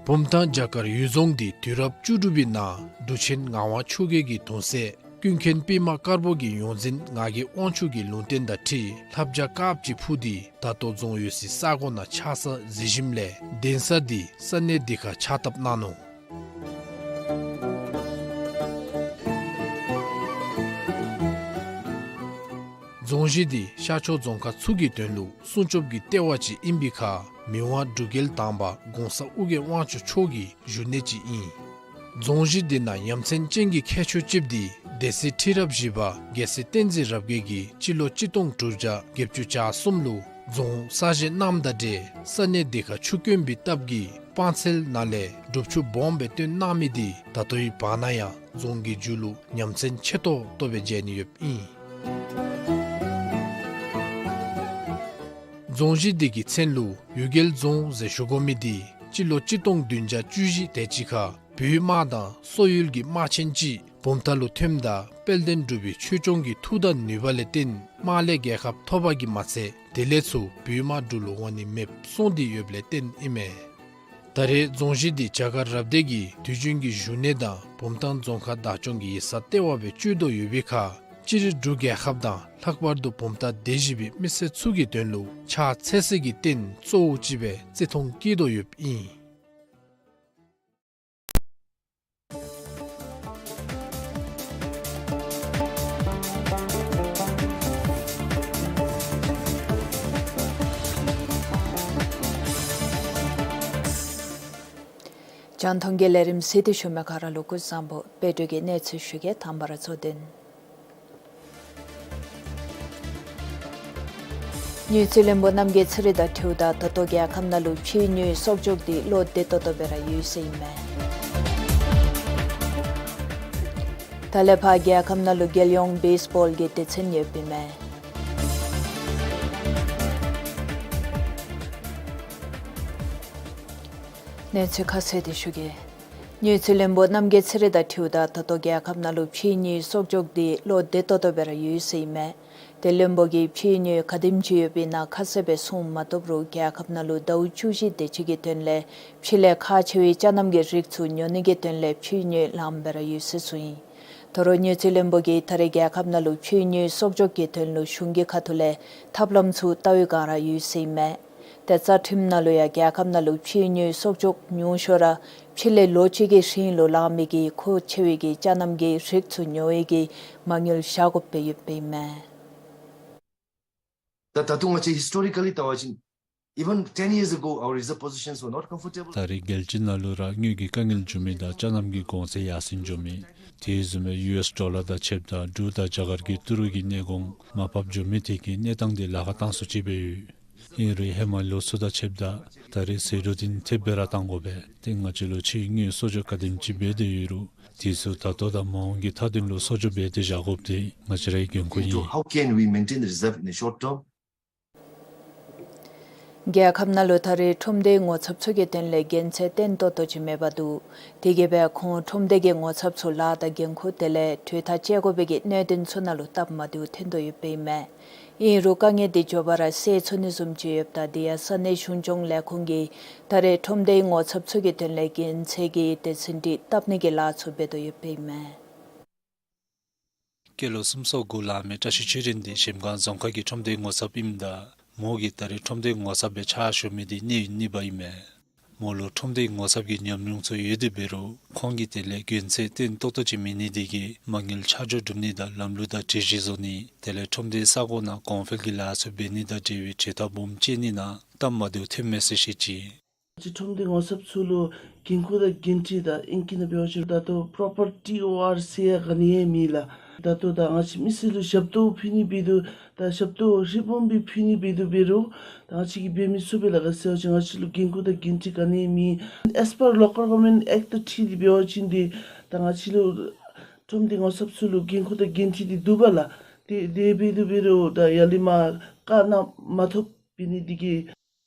བུམ་ཐང་བྱ་དཀར་ཡུལ་རྫོང་འདི་དུས་རབས་བཅུ་དྲུག་པའི་ནང་འབྲུག་ཆེན་ངག་དབང་ཆོས་རྒྱལ་གྱི་གདུང་སྲས་ཀུན་མཁྱེན་པདྨ་དཀར་པོ་གི་ཡོངས་འཛིན་ངག་གི་དབང་ཕྱུག་གི་ལུང་བསྟན་དང་འཁྲིལ་ལྷ་བྱ་དཀརཔོ་ཅིག་འཕུར་ཏེ་ད་ལྟོ་རྫོང་ཡོད་སའི་ས་གོ་ནང་ཆགས་ས་གཟིགས་ཞིནམ་ལས་གདན་ས་འདི་ས་གནས་འདི་ཁར་ཕྱག་བཏབ་གནང་ནུག། རྫོང་གཞི་འདི་ཤར་ཕྱོགས་རྫོང་ཁག་ཚུ་གི་དོན་ལུ་སྲུང་སྐྱོབ་ཀྱི་ལྟེ་བ་ཅིག་ཨིན་པའི་ཁར་མི་དབང་འབྲུག་རྒྱལ་དང་པ་གོང་ས་ཨོ་རྒྱན་དབང་ཕྱུག་མཆོག་གི་བཞུགས་གནས་ཅིག་ཨིན། རྫོང་གཞི་འདི་ནང་ཡ་མཚན་ཅན་གྱི་ཁྱད་ཆོས་ཅིག་འདི་སྡེ་སྲིད་ཁྲི་རབས་བཞི་པ་རྒྱལ་སྲས་བསྟན་འཛིན་རབ་རྒྱས་ཀྱིས་སྤྱི་ལོ་གཅིག་སྟོང་དྲུག་བརྒྱ་བརྒྱད་ཅུ་གྱ་གསུམ་ལུ་རྫོང་གསར་བཞེངས་གནངམ་དང་འབྲེལ་ས་གནས་འདི་ཁར་ཆུ་དཀོན་པའི་སྟབས་ཀྱིས་སྤང་ཚལ་ནང་ལས་སྒྲུབ་ཆུ་སྦོམ་སྦེ་བཏོན་གནང་མི་འདི་ད་ལྟོའི་བར་ན་ཡང་རྫོང་གི་མཇུག་ལུ་ཉམས་མཚར་ཆེ་ཏོག་ཏོ་སྦེ་མཇལ་ནི་ཡོདཔ་ཨིན། རྫོང་གཞི་འདི་གི་མཚན་ལུ་གཡུལ་རྒྱལ་རྫོང་ཟེར་ཞུ་དགོ་མི་འདི་སྤྱི་ལོ་གཅིག་སྟོང་བདུན་བརྒྱ་བཅུ་བཞི་དེ་ཅིག་ཁར་བོད་དམག་དང་སོག་ཡུལ་གྱི་དམག་ཆེན་ཅིག་བུམ་ཐང་ལུ་ཐོནམ་ད་དཔལ་ལྡན་འབྲུག་པའི་ཆོས་སྐྱོང་གི་མཐུ་དང་ནུས་པ་ལས་བརྟེན་དམག་ལས་རྒྱལ་ཁ་ཐོབ་པ་གིས་མ་ཚད་དེ་ལས་ཚུར་བོད་དམག་འབྲུག་ལུ་འོང་ནི་མེདཔ་སོང་སྟེ་ཡོདཔ་ལས་བརྟེན་ཨིན་མས། ད་རེས་རྫོང་གཞི་འདི་བྱ་དཀར་རབ་སྡེ་གི་དུས་རྒྱུན་གྱི་བཞུགས་གནས་དང་བུམ་ཐང་རྫོང་ཁག་བདག་སྐྱོང་གི་ཡིག་ཚང་ལྟེ་བ་སྦེ་སྤྱོད་དོ་ཡོད་པའི་ཁར་སྤྱིར་འབྲུག་རྒྱལ་ཁབ་དང་ལྷག་པར་དུ་བུམ་ཐང་སྡེ་བཞི་པའི་མི་སེར་ཚུ་གི་དོན་ལུ་ཕྱག་འཚལ་སའི་རྟེན་གཙོ་བོ་ཅིག་སྦེ་བརྩི་མཐོང་བསྐྱེད་དོ་ཡོདཔ་ཨིན། རྒྱང་མཐོང་གི་ལས་རིམ་གཟིགས་ཏེ་བཞུགས་མི་ག་ར་ལུ་སྐུ་གཟུགས་བཟང་པོ། དཔལ་འབྱོར་གྱི་གནས་ཚུལ་ཞུ་གེ། དང་པ་ར་གཙོ་དོན། དངུལ་རྩིས་བློན་པོ་རྣམ་རྒྱལ་ཚེ་རིང་དང་འཁྲིལཝ་ད་ད་ལྟོ་རྒྱལ་ཁབ་ནང་ལུ་ཕྱིའི་དངུལ་གསོག་འཇོག་འདི་བློ་བདེ་ཏོག་ཏོ་སྦེ་ར་ཡོད་ཟེར་ཨིན་མས། ད་ལས་ཕར་རྒྱལ་ཁབ་ནང་ལུ་རྒྱལ་ཡོངས་བེསི་བཱོལ་གྱི་སྡེ་ཚན་ཡོདཔ་ཨིན་མས། གནས་ཚུལ་ཁ་གསལ་འདི་ཞུ་གེ། དངུལ་རྩིས་བློན་པོ་རྣམ་རྒྱལ་ཚེ་རིང་དང་འཁྲིལཝ་ད་ད་ལྟོ་རྒྱལ་ཁབ་ནང་ལུ་ཕྱིའི་དངུལ་གསོག་འཇོག་འདི་བློ་བདེ་ཏོག་ཏོ་སྦེ་ར་ཡོད་ཟེར་ཨིན་མས། ཏེ་བློན་པོ་གིས་ཕྱིའི་དངུལ་ག་དེམ་ཅིག་ཡོདཔ་ཨིན་ན་ཁ་གསལ་སྦེ་གསུང་མ་བཏུབ་རུང་རྒྱལ་ཁབ་ནང་ལུ་ཟླཝ་བཅུ་བཞི་དེ་ཅིག་གི་དོན་ལས་ཕྱི་ལས་ཁག་ཆེ་བའི་ཅ་རྣམ་གྱི་རིགས་ཚུ་ཉོ་ནི་གི་དོན་ལས་ཕྱིའི་དངུལ་ལངམ་སྦེ་ར་ཡོད་ཟེར་གསུངས་ཡི། ད་རུང་དངུལ་རྩིས་བློན་པོ་གིས་ད་རེས་རྒྱལ་ཁབ་ནང་ལུ་ཕྱིའི་དངུལ་གསོག་འཇོག་གི་དོན་ལུ་གཞུང་གི་ཁ་ཐུག་ལས་ཐབས་ལམ་ཚུ་བལྟ་བའི་བསྒང་ར་ཡོད་ཟེར་ཨིན་མས། ཏེ་རྩ་ཁྲིམས་ནང་ལུ་ཡང་རྒྱལ་ཁབ་ནང་ལུ་ཕྱིའི་དངུལ་གསོག་འཇོག་ཉུང་ཤོས་ར་ཕྱི་ལས་ལོ་གཅིག་གི་རིང་ལུ་ལང་མི་གི་མཁོ་ཆེ་བའི་གི་ཅ་རྣམ་གྱི་རིགས་ཚུ་ཉོ་བའི་གི་མ་དངུལ་བཞག་དགོཔ་སྦེ་ཡོདཔ་ཨིན་མས། ད་ད་ལྟོ་ང་བཅས་ཧིས་ཊོ་རི་ཀ་ལི་བལྟ་བ་ཅིན་even ten years ago, our reserve positions were not comfortable. ད་རེས་རྒྱལ་སྤྱི་ནང་ལུ་ར་དངུལ་གྱི་དཀའ་ངལ་འབྱུང་མི་དང་ཅ་རྣམ་གྱི་གོང་ཚད་ཡར་སེང་འགྱོ་མི། དེ་བཟུམ་སྦེ་ཡུ་ཨེསི་ཌོ་ལར་དང་ཕྱདཔ་ད་འབྲུག་དང་རྒྱ་གར་གྱི་ཏི་རུ་གི་གནས་གོང་མར་ཕབ་འགྱོ་མི་དེ་གིས་གནས་སྟངས་དེ་ལཱ་ཁག་བཏང་སུ་ཅིག་སྦེ་ཡོད། ཨིན་རུང་ཧེ་མ་ལོ་ཚུ་དང་ཕྱདཔ་ད་ད་རེས་ཟད་འགྲོ་དེ་ཐེབས་སྦེ་ར་བཏང་དགོ་པས། ཏེ་ང་བཅས་ལུ་ཕྱིའི་དངུལ་གསོག་འཇོག་ག་དེམ་ཅིག་འབད་དེ་ཡོད་རུང་དེ་ཚུ་ད་ལྟོ་དང་མ་འོངས་ཀྱི་མཐའ་དོན་ལུ་གསོག་འཇོག་འབད་དེ་བཞག་དགོཔ་དེ་ང་བཅས་རའི་འགན་ཁུར་ཨིན། How can we maintain the reserve in the short term? རྒྱལ་ཁབ་ནང་ལུ་ད་རེས་ཁྲོམ་སྡེའི་ངོ་ཚབ་ཚུ་གི་དོན་ལས་དགོན་ཚད་བརྟན་ཏོག་ཏོ་ཅིག་མེདཔ་འདུག། དེ་གིས་སྦེ་ཁོང་ཁྲོམ་སྡེ་གི་ངོ་ཚབ་ཚུ་ལཱ་དང་འགན་ཁུར་དེ་ལས་གྲོས་ཐག་བཅད་དགོ་པའི་གི་གནད་དོན་ཚུ་ནང་ལུ་སྟབས་མ་བདེཝ་ཐོན་དོ་ཡོདཔ་ཨིན་མས། ཨིན་རུང་དཀའ་ངལ་དེ་མགྱོགས་པ་ར་སེལ་ཚུགས་ནི་བཟུམ་ཅིག་ཡོདཔ་ད་དེ་ཡང་ས་གནས་གཞུང་སྐྱོང་ལས་ཁུངས་ཀྱིས་ད་རེས་ཁྲོམ་སྡེའི་ངོ་ཚབ་ཚུ་གི་དོན་ལས་དགོན་ཚད་ཀྱི་སྡེ་ཚན་འདི་བཏབ་ནི་གི་ལཱ་ཚུ་འབད་དོ་ཡོདཔ་ཨིན་མས། སྐྱེས་ལོ་སུམ་ཅུ་སོ་དགུ་ལང་མི་བཀྲ་ཤིས་ཆོས་སྒྲོན་འདི་གཞལམ་སྒང་རྫོང་ཁག་གི་ཁྲོམ་སྡེའི་ངོ་ཚབ་ཨིནམ་ད་མོ་གིས་ད་རེས་ཁྲོམ་སྡེའི་ངོ་ཚབ་སྦེ་ཕྱག་ཞུ་མི་འདི་གནས་ཡུན་གཉིས་པ་ཨིན་མས། མོ་ལུ་ཁྲོམ་སྡེའི་ངོ་ཚབ་ཀྱི་ཉམས་མྱོང་ཚུ་ཡོད་དེ་འབད་རུང་ཁོང་གི་དོན་ལས་དགོན་ཚད་བརྟན་ཏོག་ཏོ་ཅིག་མེད་ནི་དེ་གིས་མ་དངུལ་ཆ་འཇོག་སྒྲུབ་ནི་དང་ལམ་ལུགས་དང་སྒྲིག་གཞི་བཟོ་ནི་དེ་ལས་ཁྲོམ་སྡེའི་ས་གོ་ནང་གོང་འཕེལ་གྱི་ལཱ་ཚུ་འབད་ནི་དང་འབྲེལ་བའི་གྲོས་ཐག་སྦོམ་བཅད་ནི་ནང་སྟབས་མ་བདེཝ་ཐོན་མས་ཟེར་བཤད་ཅི། ཁྲོམ་སྡེ་ངོ་ཚབ་ཚུ་ལུ་འགན་ཁུར་དང་འགན་འཁྲི་དང་ཨིང་སྐད་ནང་འབད་བ་ཅིན་ད་ལྟོ་པོརོ་པར་ཊི་ཨོ་ཨར་ཟེར་ཡང་ག་ནི་ཡང་མེད་ལགས། ད་ལྟོ་ད་ང་བཅས་མི་སེར་ལུ་ཞབས་ཏོག་ཕུལ་ནི་འབད་དོ། ད་ཞབས་ཏོག་ཧྲིལ་བུམ་སྦེ་ཕུལ་ནི་འབད་དོ་འབད་རུང་ད་ང་བཅས་ཀྱིས་འབད་མི་ཚུགས་པས་ལགས། ག་ཅི་ཟེར་བ་ཅིན་ང་བཅས་ལུ་འགན་ཁུར་དང་འགན་འཁྲི་ག་ནི་ཡང་མེད། As per Local Government Act ཁྲིད་དེ་འབད་བ་ཅིན་ཏེ་ད་ང་བཅས་ལུ་ཁྲོམ་སྡེ་ངོ་ཚབ་ཚུ་ལུ་འགན་ཁུར་དང་འགན་འཁྲི་འདི་འདུག་པ་ལགས། ཏེ་དེ་འབད་དོ་འབད་རུང་ད་ཡར་ལས་མར་བཀའ་གནང་མ་ཐོབ་འབད་ནི་འདི་གིས།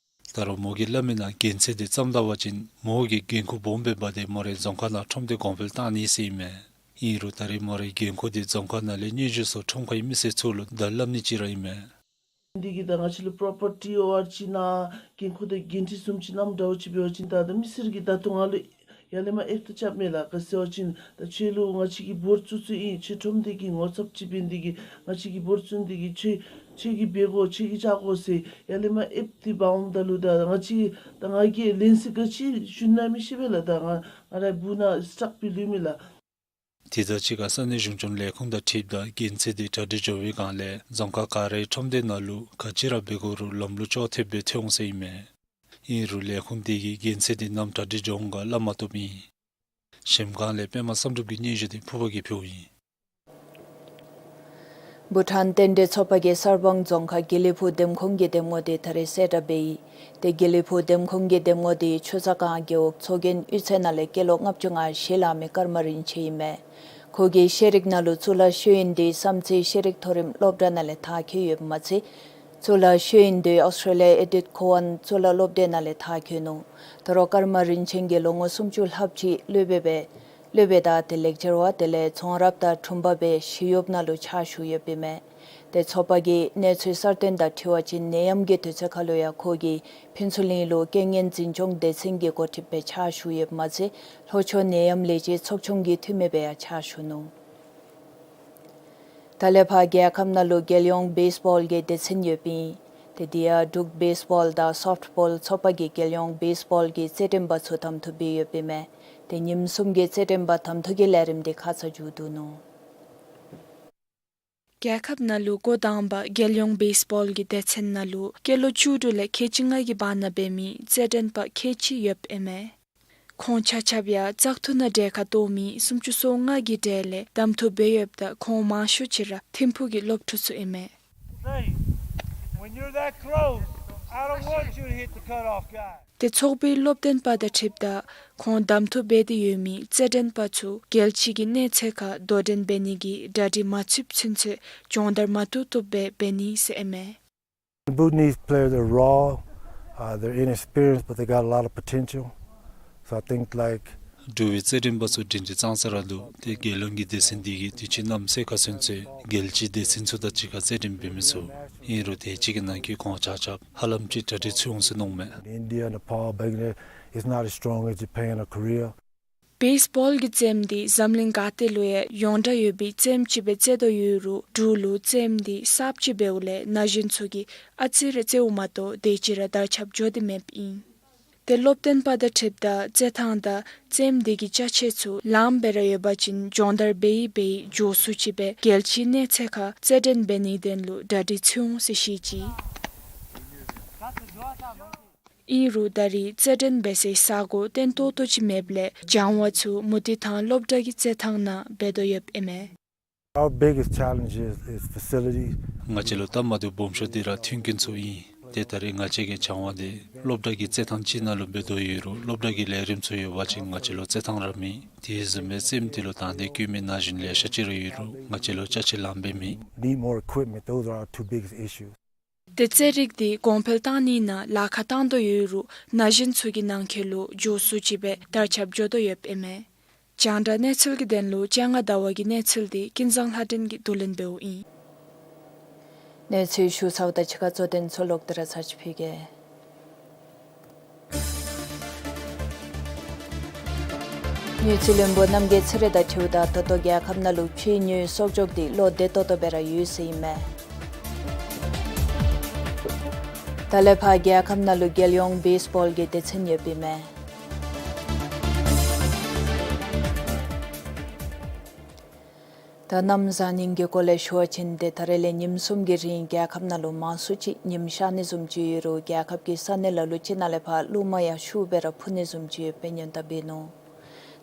ད་རུང་མོ་གིས་སླབ་མི་ནང་དགོན་ཚད་འདི་བརྩམ་ད་པ་ཅིན་མོ་གིས་འགན་ཁུར་སྦོམ་སྦེ་འབག་སྟེ་མོ་རའི་རྫོང་ཁག་ནང་ཁྲོམ་སྡེ་གོང་འཕེལ་བཏང་ནི་ཟེར་ཨིན་མས། ཨིན་རུང་ད་རེས་མོ་རའི་འགན་ཁུར་འདི་རྫོང་ཁག་ནང་ལས་གནོད་འགྱོ་སོ་ཁྲོམ་ཁའི་མི་སེར་ཚུ་ལུ་བརྡ་སླབ་ནི་ཅིག་ར་ཨིན་མས། འདི་གིས་ད་ང་བཅས་ལུ་པོརོ་པར་ཊི་ཨོ་ཨར་ཅིག་གནང་འགན་ཁུར་དང་འགན་འཁྲི་བཟུམ་ཅིག་གནངམ་འདྲཝ་ཅིག་འབད་བ་ཅིན་ད་ད་མི་སེར་གྱིས་ད་ལྟོ་ང་ལུ་ཡར་ལས་མར་ཨེབ་ཏོ་རྐྱབ་མས་ལགས། ག་ཅི་ཟེར་བ་ཅིན་ད་ཁྱོད་ལུ་ང་བཅས་ཀྱིས་འབོར་བཙུགས་བཙུགསཔ་ཨིན། ཁྱོད་ཁྲོམ་སྡེ་གི་ངོ་ཚབ་ཅིག་འབད་ནི་འདི་གིས་ང་བཅས་ཀྱིས་འབོར་བཙུགས་ནི་འདི་གིས་ཁྱོད་ཁྱོད་ཀྱིས་འབད་དགོ། ཁྱོད་ཀྱིས་བཅག་དགོ་ཟེར་ཡར་ལས་མར་ཨེབ་སྟེ་འབག་འོངམ་ད་ལུ་ད་ང་བཅས་ད་ང་གིས་ལན་གསལ་ག་ཅི་ཞུ་ན་མི་ཤེས་པས་ལགས། ད་ང་ང་རའི་སྦུག་ནང་སྐྲག་སྦེ་ལུས་མས་ལགས། དེ་དང་གཅིག་ཁར་ས་གནས་གཞུང་སྐྱོང་ལས་ཁུངས་དང་འཁྲིལཝ་ད་དགོན་ཚད་འདི་གྲ་སྒྲིག་འགྱོ་བའི་སྒང་ལས་རྫོང་ཁག་ག་རའི་ཁྲོམ་སྡེ་ནང་ལུ་ག་ཅི་ར་འབད་དགོ་རུང་ལམ་ལུགས་ཅོག་འཐདཔ་སྦེ་ཐོན་འོང་ཟེར་ཨིན་མས། ཨིན་རུང་ལས་ཁུངས་དེ་གིས་དགོན་ཚད་འདི་ནམ་གྲ་སྒྲིག་འགྱོ་འོང་ག་སླབ་མ་བཏུབ་ཨིན། གཞལམ་སྒང་ལས་པདྨ་བསམ་གྲུབ་ཀྱི་སྙན་ཞུ་འདི་ཕུར་པ་གིས་ཕུལཝ་ཨིན། བྷུ་ཊཱན་རྟེན་འབྲེལ་ཚོགས་པ་གིས་གསར་སྤང་རྫོང་ཁག་དགེ་ལེགས་ཕུག་འདེམས་ཁོངས་ཀྱི་འདེམས་ངོ་འདི་ད་རེས་གསལ་བསྒྲགས་འབད་ཡི། ཏེ་དགེ་ལེགས་ཕུག་འདེམས་ཁོངས་ཀྱི་འདེམས་ངོ་འདི་ཆུ་ཚ་སྒང་རྒེད་འོག་ཚོགས་རྒྱན་གཡུས་ཚན་ནང་ལས་སྐྱེས་ལོ་ལྔ་བཅུ་ང་བཞི་ལང་མི་ཀརྨ་རིན་ཆེན་ཨིན་མས། ཁོ་གི་ཤེས་རིག་ནང་ལུ་གཙུག་ལག་ཤེས་ཡོན་འདི་བསམ་རྩེ་ཤེས་རིག་མཐོ་རིམ་སློབ་གྲྭ་ནང་ལས་མཐར་འཁྱོལ་ཡོདཔ་མ་ཚད་གཙུག་ལག་ཤེས་ཡོན་འདི་ཨོསི་ཊྲེ་ལི་ཡ་ཨེ་ཌེཌ་ཁོ་ཝཱན་གཙུག་ལག་སློབ་སྡེ་ནང་ལས་མཐར་འཁྱོལ་ནུག། ད་རུང་ཀརྨ་རིན་ཆེན་གྱིས་ལོ་ངོ་སུམ་ཅུ་ལྷགཔ་ཅིག་སློབ་དཔོན་སྦེ་སློབ་དཔོན་དང་ཏེ་ལེག་ཅར་བ་དེ་ལས་རྫོང་རབ་དང་དྲུང་པ་སྦེ་ཞི་གཡོགཔ་ནང་ལུ་ཕྱག་ཞུ་ཡོདཔ་ཨིན་མས། ཏེ་ཚོགས་པ་གི་གནས་ཚུལ་གསར་བཏོན་དང་འཁྲིལ་བ་ཅིན་ནད་ཡམས་ཀྱི་དུས་ཚོད་ཁར་ལུ་ཡང་ཁོ་གིས་ཕུན་ཚོགས་གླིང་ལུ་རྐྱེན་ངན་འཛིན་སྐྱོང་སྡེ་ཚན་གྱི་འགོ་ཁྲིདཔ་སྦེ་ཕྱག་ཞུ་ཡོདཔ་མ་ཚད་ལྷོ་ཕྱོགས་ནད་ཡམས་ལས་བྱེད་ཚོགས་ཆུང་གི་འཐུས་མི་སྦེ་ཡང་ཕྱག་ཞུ་ནུག། ད་ལས་ཕར་རྒྱལ་ཁབ་ནང་ལུ་རྒྱལ་ཡོངས་བེསི་བཱོལ་གྱི་སྡེ་ཚན་ཡོདཔ་ཨིན། ཏེ་དེ་ཡང་འབྲུག་བེསི་བཱོལ་དང་སོཕཊ་བཱོལ་ཚོགས་པ་གིས་རྒྱལ་ཡོངས་བེསི་བཱོལ་གྱི་རྩེད་འགྲན་པ་ཚུ་གདམ་འཐུ་འབད་ཡོདཔ་ཨིན་མས། ཏེ་ཉིནམ་གསུམ་གྱི་རྩེད་འགྲན་པ་གདམ་འཐུ་གི་ལས་རིམ་འདི་ཁ་ཙ་མཇུག་བསྡུ་ནུག། རྒྱལ་ཁབ་ནང་ལུ་འགོ་དང་པ་རྒྱལ་ཡོངས་བེསི་བཱོལ་གྱི་སྡེ་ཚན་ནང་ལུ་སྐྱེས་ལོ་བཅུ་དྲུག་ལས་ཁལ་གཅིག་ལྔ་གི་བར་ན་འབད་མི་རྩེད་འགྲན་པ་ཁལ་གཅིག་ཡོདཔ་ཨིན་མས། ཁོང་ཆ་ཁྱབ་ཡང་བཙག་འཐུ་ནང་གྲལ་ཁར་གཏོགས་མི་སུམ་ཅུ་སོ་ལྔ་གི་གྲས་ལས་གདམ་འཐུ་འབད་ཡོདཔ་ད་ཁོང་མང་ཤོས་ཅིག་ར་ཐིམ་ཕུག་གི་སློབ་ཕྲུག་ཚུ་ཨིན་མས། You're that close. I don't want you to hit the cutoff guy. ཏེ་ཚོགས་པའི་སློབ་སྟོན་པ་དང་འཁྲིལཝ་ད་ཁོང་གདམ་འཐུ་འབད་དེ་ཡོད་མི་རྩེད་འགྲན་པ་ཚུ་རྒྱལ་སྤྱི་གི་གནས་ཚད་ཁར་དོ་འགྲན་འབད་ནི་གི་གྲ་སྒྲིག་མ་ཚུདཔ་ཚུན་ཚོད་སྦྱོང་བརྡར་མ་བཏུབ་བཏུབ་སྦེ་འབད་ནི་ཟེར་ཨིན་མས། Bhutanese players are raw, uh, they're inexperienced, but they got a lot of potential. So I think, like, འབྲུག་པའི་རྩེད་འགྲན་པ་ཚུ་འགྲན་ཏེ་ཙང་ཙ་ར་འདུག། ཏེ་རྒྱལ་ཡོངས་ཀྱི་སྡེ་ཚན་འདི་གིས་དུས་ཅི་གནམ་སེར་ཁ་ཚུན་ཚོད་རྒྱལ་སྤྱིའི་སྡེ་ཚན་ཚུ་དང་གཅིག་ཁར་རྩེད་འགྲན་འབད་མི་ཚུགས། ཨིན་རུང་དེ་ཅིག་གི་ནང་འཁོད་ཁོང་ཆ་ཁྱབ་ཧ་ལམ་ཅིག་གྲ་སྒྲིག་ཚུད་འོང་ཟེར་མནོཝ་མས། India, Nepal, Bangladesh, it's not as strong as Japan or Korea. བེསི་བཱོལ་གྱི་རྩེདམོ་འདི་འཛམ་གླིང་ག་ཏེ་ལུ་ཡང་ཡོངས་གྲགས་ཡོད་པའི་རྩེདམོ་ཅིག་སྦེ་རྩེ་དོ་ཡོད་རུང་འབྲུག་ལུ་རྩེདམོ་འདི་གསརཔ་ཅིག་འབདཝ་ལས་ན་གཞོན་ཚུ་གིས་ཨ་ཙི་རེ་རྩེཝ་མ་གཏོགས་དེ་ཅིག་ར་དར་ཁྱབ་འགྱོ་སྟེ་མེདཔ་ཨིན། ཏེ་སློབ་སྟོན་པ་དང་འཁྲིལཝ་ད་རྩེད་ཐངས་དང་རྩེདམོ་འདི་གི་ཅ་ཆས་ཚུ་ལངམ་སྦེ་ར་ཡོད་པ་ཅིན་སྦྱོང་བརྡར་འབད་ཡི་འབད་ཡི་མགྱོགས་སུ་ཅིག་སྦེ་རྒྱལ་སྤྱིའི་གནས་ཚད་ཁར་རྩེད་འགྲན་འབད་ནིའི་དོན་ལུ་གྲ་སྒྲིག་ཚུད་འོང་ཟེར་བཤད་ཅི། ཨིན་རུང་ད་རེས་རྩེད་འགྲན་འབད་སའི་ས་གོ་བརྟན་ཏོག་ཏོ་ཅིག་མེདཔ་ལས་སྦྱང་བ་ཚུ་མུ་ཏིག་ཐང་སློབ་གྲྭ་གི་རྩེད་ཐང་ནང་འབད་དོ་ཡོདཔ་ཨིན་མས། Our biggest challenge is, is facilities. ང་བཅས་ལུ་སྟབས་མ་བདེཝ་སྦོམ་ཤོས་འདི་ར་མཐུན་རྐྱེན་ཚུ་ཨིན། ཏེ་ད་རེས་ང་བཅས་ཀྱི་སྦྱང་བ་འདི་སློབ་གྲྭ་གི་རྩེད་ཐང་ཅིག་ནང་ལུ་འབད་དོ་ཡོད་རུང་སློབ་གྲྭ་གི་ལས་རིམ་ཚུ་ཡོད་པ་ཅིན་ང་བཅས་ལུ་རྩེད་ཐང་ར་མེད། དེ་བཟུམ་སྦེ་རྩེདམོ་འདི་ལུ་དང་འདོད་བསྐྱེད་མི་ན་གཞོན་ལེ་ཤ་ཅིག་ར་ཡོད་རུང་ང་བཅས་ལུ་ཅ་ཆས་ལངམ་སྦེ་མེད། Need more equipment. Those are our two biggest issues. ཏེ་རྩེད་རིགས་འདི་གོང་འཕེལ་གཏང་ནི་ནང་ལཱ་ཁག་བཏང་དོ་ཡོད་རུང་ན་གཞོན་ཚུ་གི་ནང་འཁོད་ལུ་མགྱོགས་སུ་ཅིག་སྦེ་དར་ཁྱབ་འགྱོ་དོ་ཡོདཔ་ཨིན་མས། རྒྱང་བསྒྲགས་གནས་ཚུལ་གྱི་དོན་ལུ་སྤྱན་སྔ་ཟླ་བ་གི་གནས་ཚུལ་འདི་ཀུན་བཟང་ལྷ་སྒྲོན་གྱིས་བསྡུ་ལེན་འབདཝ་ཨིན། གནས་ཚུལ་ཞུ་ཚརཝ་དང་གཅིག་ཁར་གཙོ་དོན་ཚུ་ལོག་སྟེ་ར་ཚར་ཅིག་ཕུལ་གེ། དངུལ་རྩིས་བློན་པོ་རྣམ་རྒྱལ་ཚེ་རིང་དང་འཁྲིལཝ་ད་ད་ལྟོ་རྒྱལ་ཁབ་ནང་ལུ་ཕྱིའི་དངུལ་གསོག་འཇོག་འདི་བློ་བདེ་ཏོག་ཏོ་སྦེ་ར་ཡོད་ཟེར་ཨིན་མས། ད་ལས་ཕར་རྒྱལ་ཁབ་ནང་ལུ་རྒྱལ་ཡོངས་བེསི་བཱོལ་གྱི་སྡེ་ཚན་ཡོདཔ་ཨིན་མས། ད་གནམ་བཟང་ཉིན་གྱི་སྐོར་ལས་ཞུ་བ་ཅིན་ཏེ་ད་རེས་ལས་ཉིནམ་གསུམ་གྱི་རིང་རྒྱལ་ཁབ་ནང་ལུ་མང་སུ་ཅིག་ཉིམ་ཤར་ནི་བཟུམ་ཅིག་ཡོད་རུང་རྒྱལ་ཁབ་ཀྱི་ས་གནས་ལ་ལུ་ཅིག་ནང་ལས་ཕར་རླུང་མ་ཡང་ཤུགས་སྦེ་ར་འཕུ་ནི་བཟུམ་ཅིག་ཡོདཔ་སྦེ་སྙན་དུ་འབད་ནུག།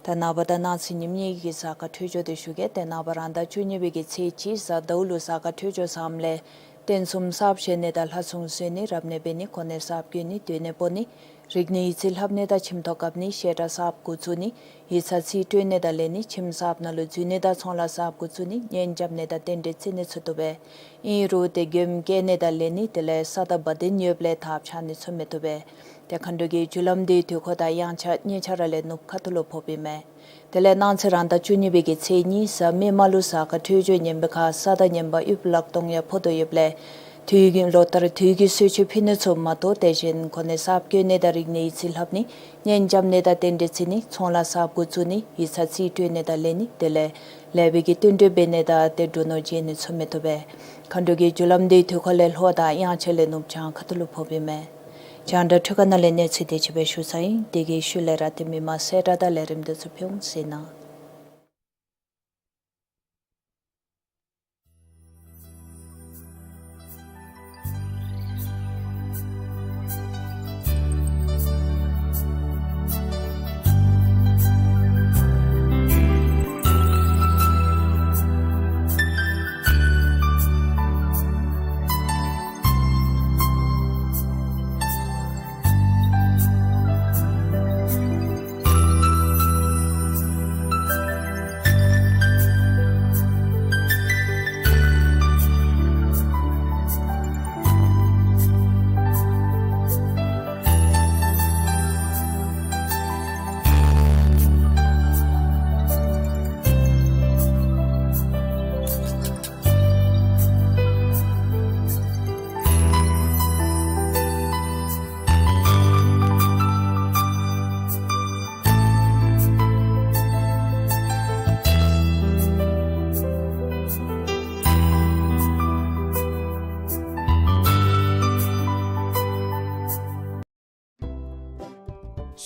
ད་ནངས་པ་དང་གནངས་ཚེ་ཉིནམ་གཉིས་ཀྱི་གཟའ་སྐར་འཕྲོད་སྦྱོར་འདི་ཞུ་གེ། ཏེ་ནངས་པ་རང་ཟླ་བཅུ་གཉིས་པའི་གི་ཚེས་གཅིག་གཟའ་ཟླཝ་ལུ་གཟའ་སྐར་འཕྲོད་སྦྱོར་བཟངམ་ལས་རྟེན་གསུམ་གསརཔ་བཞེངས་ནི་དང་ལྷ་སྲུང་གསོལ་ནི་རབ་གནས་འབད་ནི་གོ་གནས་གསརཔ་བསྐོ་ནི་སྡོད་གནས་སྤོ་ནི་རིག་གནས་ཡིག་རྩིས་ལྷབ་ནི་དང་ཁྱིམ་ཐོག་བཀབ་ནི་བཤད་གྲྭ་གསརཔ་འགོ་བཙུགས་ནི་ཡིག་ཚང་རྩིས་སྤྲོད་ནི་དང་ལེན་ནི་ཁྱིམ་གསརཔ་ནང་ལུ་འཛུལ་ནི་དང་ཚོང་ལཱ་གསརཔ་འགོ་བཙུགས་ནི་གཉེན་རྐྱབ་ནི་དང་རྟེན་འབྲེལ་བརྩི་ནི་ཚུ་བཏུབ་པས། ཨིན་རུང་ཏེ་མགྱོནམ་བསྐྱལ་ནི་དང་ལེན་ནི་དེ་ལས་ས་དང་བ་དན་ཡོདཔ་ལས་ཐབས་ཆག་ནི་ཚུ་མི་བཏུབ་པས། ཏེ་མཁའ་འགྲོ་གི་རྒྱུ་ལམ་འདི་དུས་འཁོར་དང་དབྱངས་འཆར་གཉིས་ཆ་ར་ལས་ནུབ་ཁ་ཐུག་ལུ་ཕོགཔ་ཨིན་མས། དེ་ལས་གནངས་ཚེ་རང་ཟླ་བཅུ་གཉིས་པའི་གི་ཚེས་གཉིས་གཟའ་མིག་དམར་ལུ་གཟའ་སྐར་འཕྲོད་སྦྱོར་ངན་པའི་ཁར་ས་དང་ངན་པ་དབུལ་ལག་གཏོང་ཡང་ཕོག་དོ་ཡོདཔ་ལས་དུས་ཀྱི་ལོ་ལྟར་དུས་ཀྱི་གསོལ་མཆོད་ཕུལ་ནི་ཚུ་མ་གཏོགས་དེ་བཞིན་གོ་གནས་གསརཔ་བསྐོ་ནི་དང་རིག་གནས་ཡིག་རྩིས་ལྷབ་ནི་གཉེན་རྐྱབ་ནི་དང་རྟེན་འབྲེལ་བརྩི་ནི་ཚོང་ལཱ་གསརཔ་འགོ་བཙུགས་ནི་ཡིག་ཚང་རྩིས་སྤྲོད་ནི་དང་ལེན་ནི་དེ་ལས་ལེགས་པའི་གི་བསྟུན་གྲོས་འབད་ནི་དང་ཏེ་འབྲུ་ནོར་བརྗེ་ནི་ཚུ་མི་བཏུབ་པས། མཁའ་འགྲོ་གི་རྒྱུ་ལམ་འདི་དུས་འཁོར་ལས་ལྷོ་དང་དབྱངས་འཆར་ལས་ནུབ་བྱང་ཁ་ཐུག་ལུ་ཕོགཔ་ཨིན་མས། རྒྱང་བསྒྲགས་འཕྲུལ་ཁང་ནང་ལས་གནས་ཚུལ་དེ་ཅིག་སྦེ་ཞུ་ཚར་ཡི། དེ་གི་ཤུལ་ལས་ར་ཏེ་མི་མང་གསལ་བསྒྲགས་དང་ལས་རིམ་འདི་ཚུ་ཕུལ་འོང་ཟེར་ནི།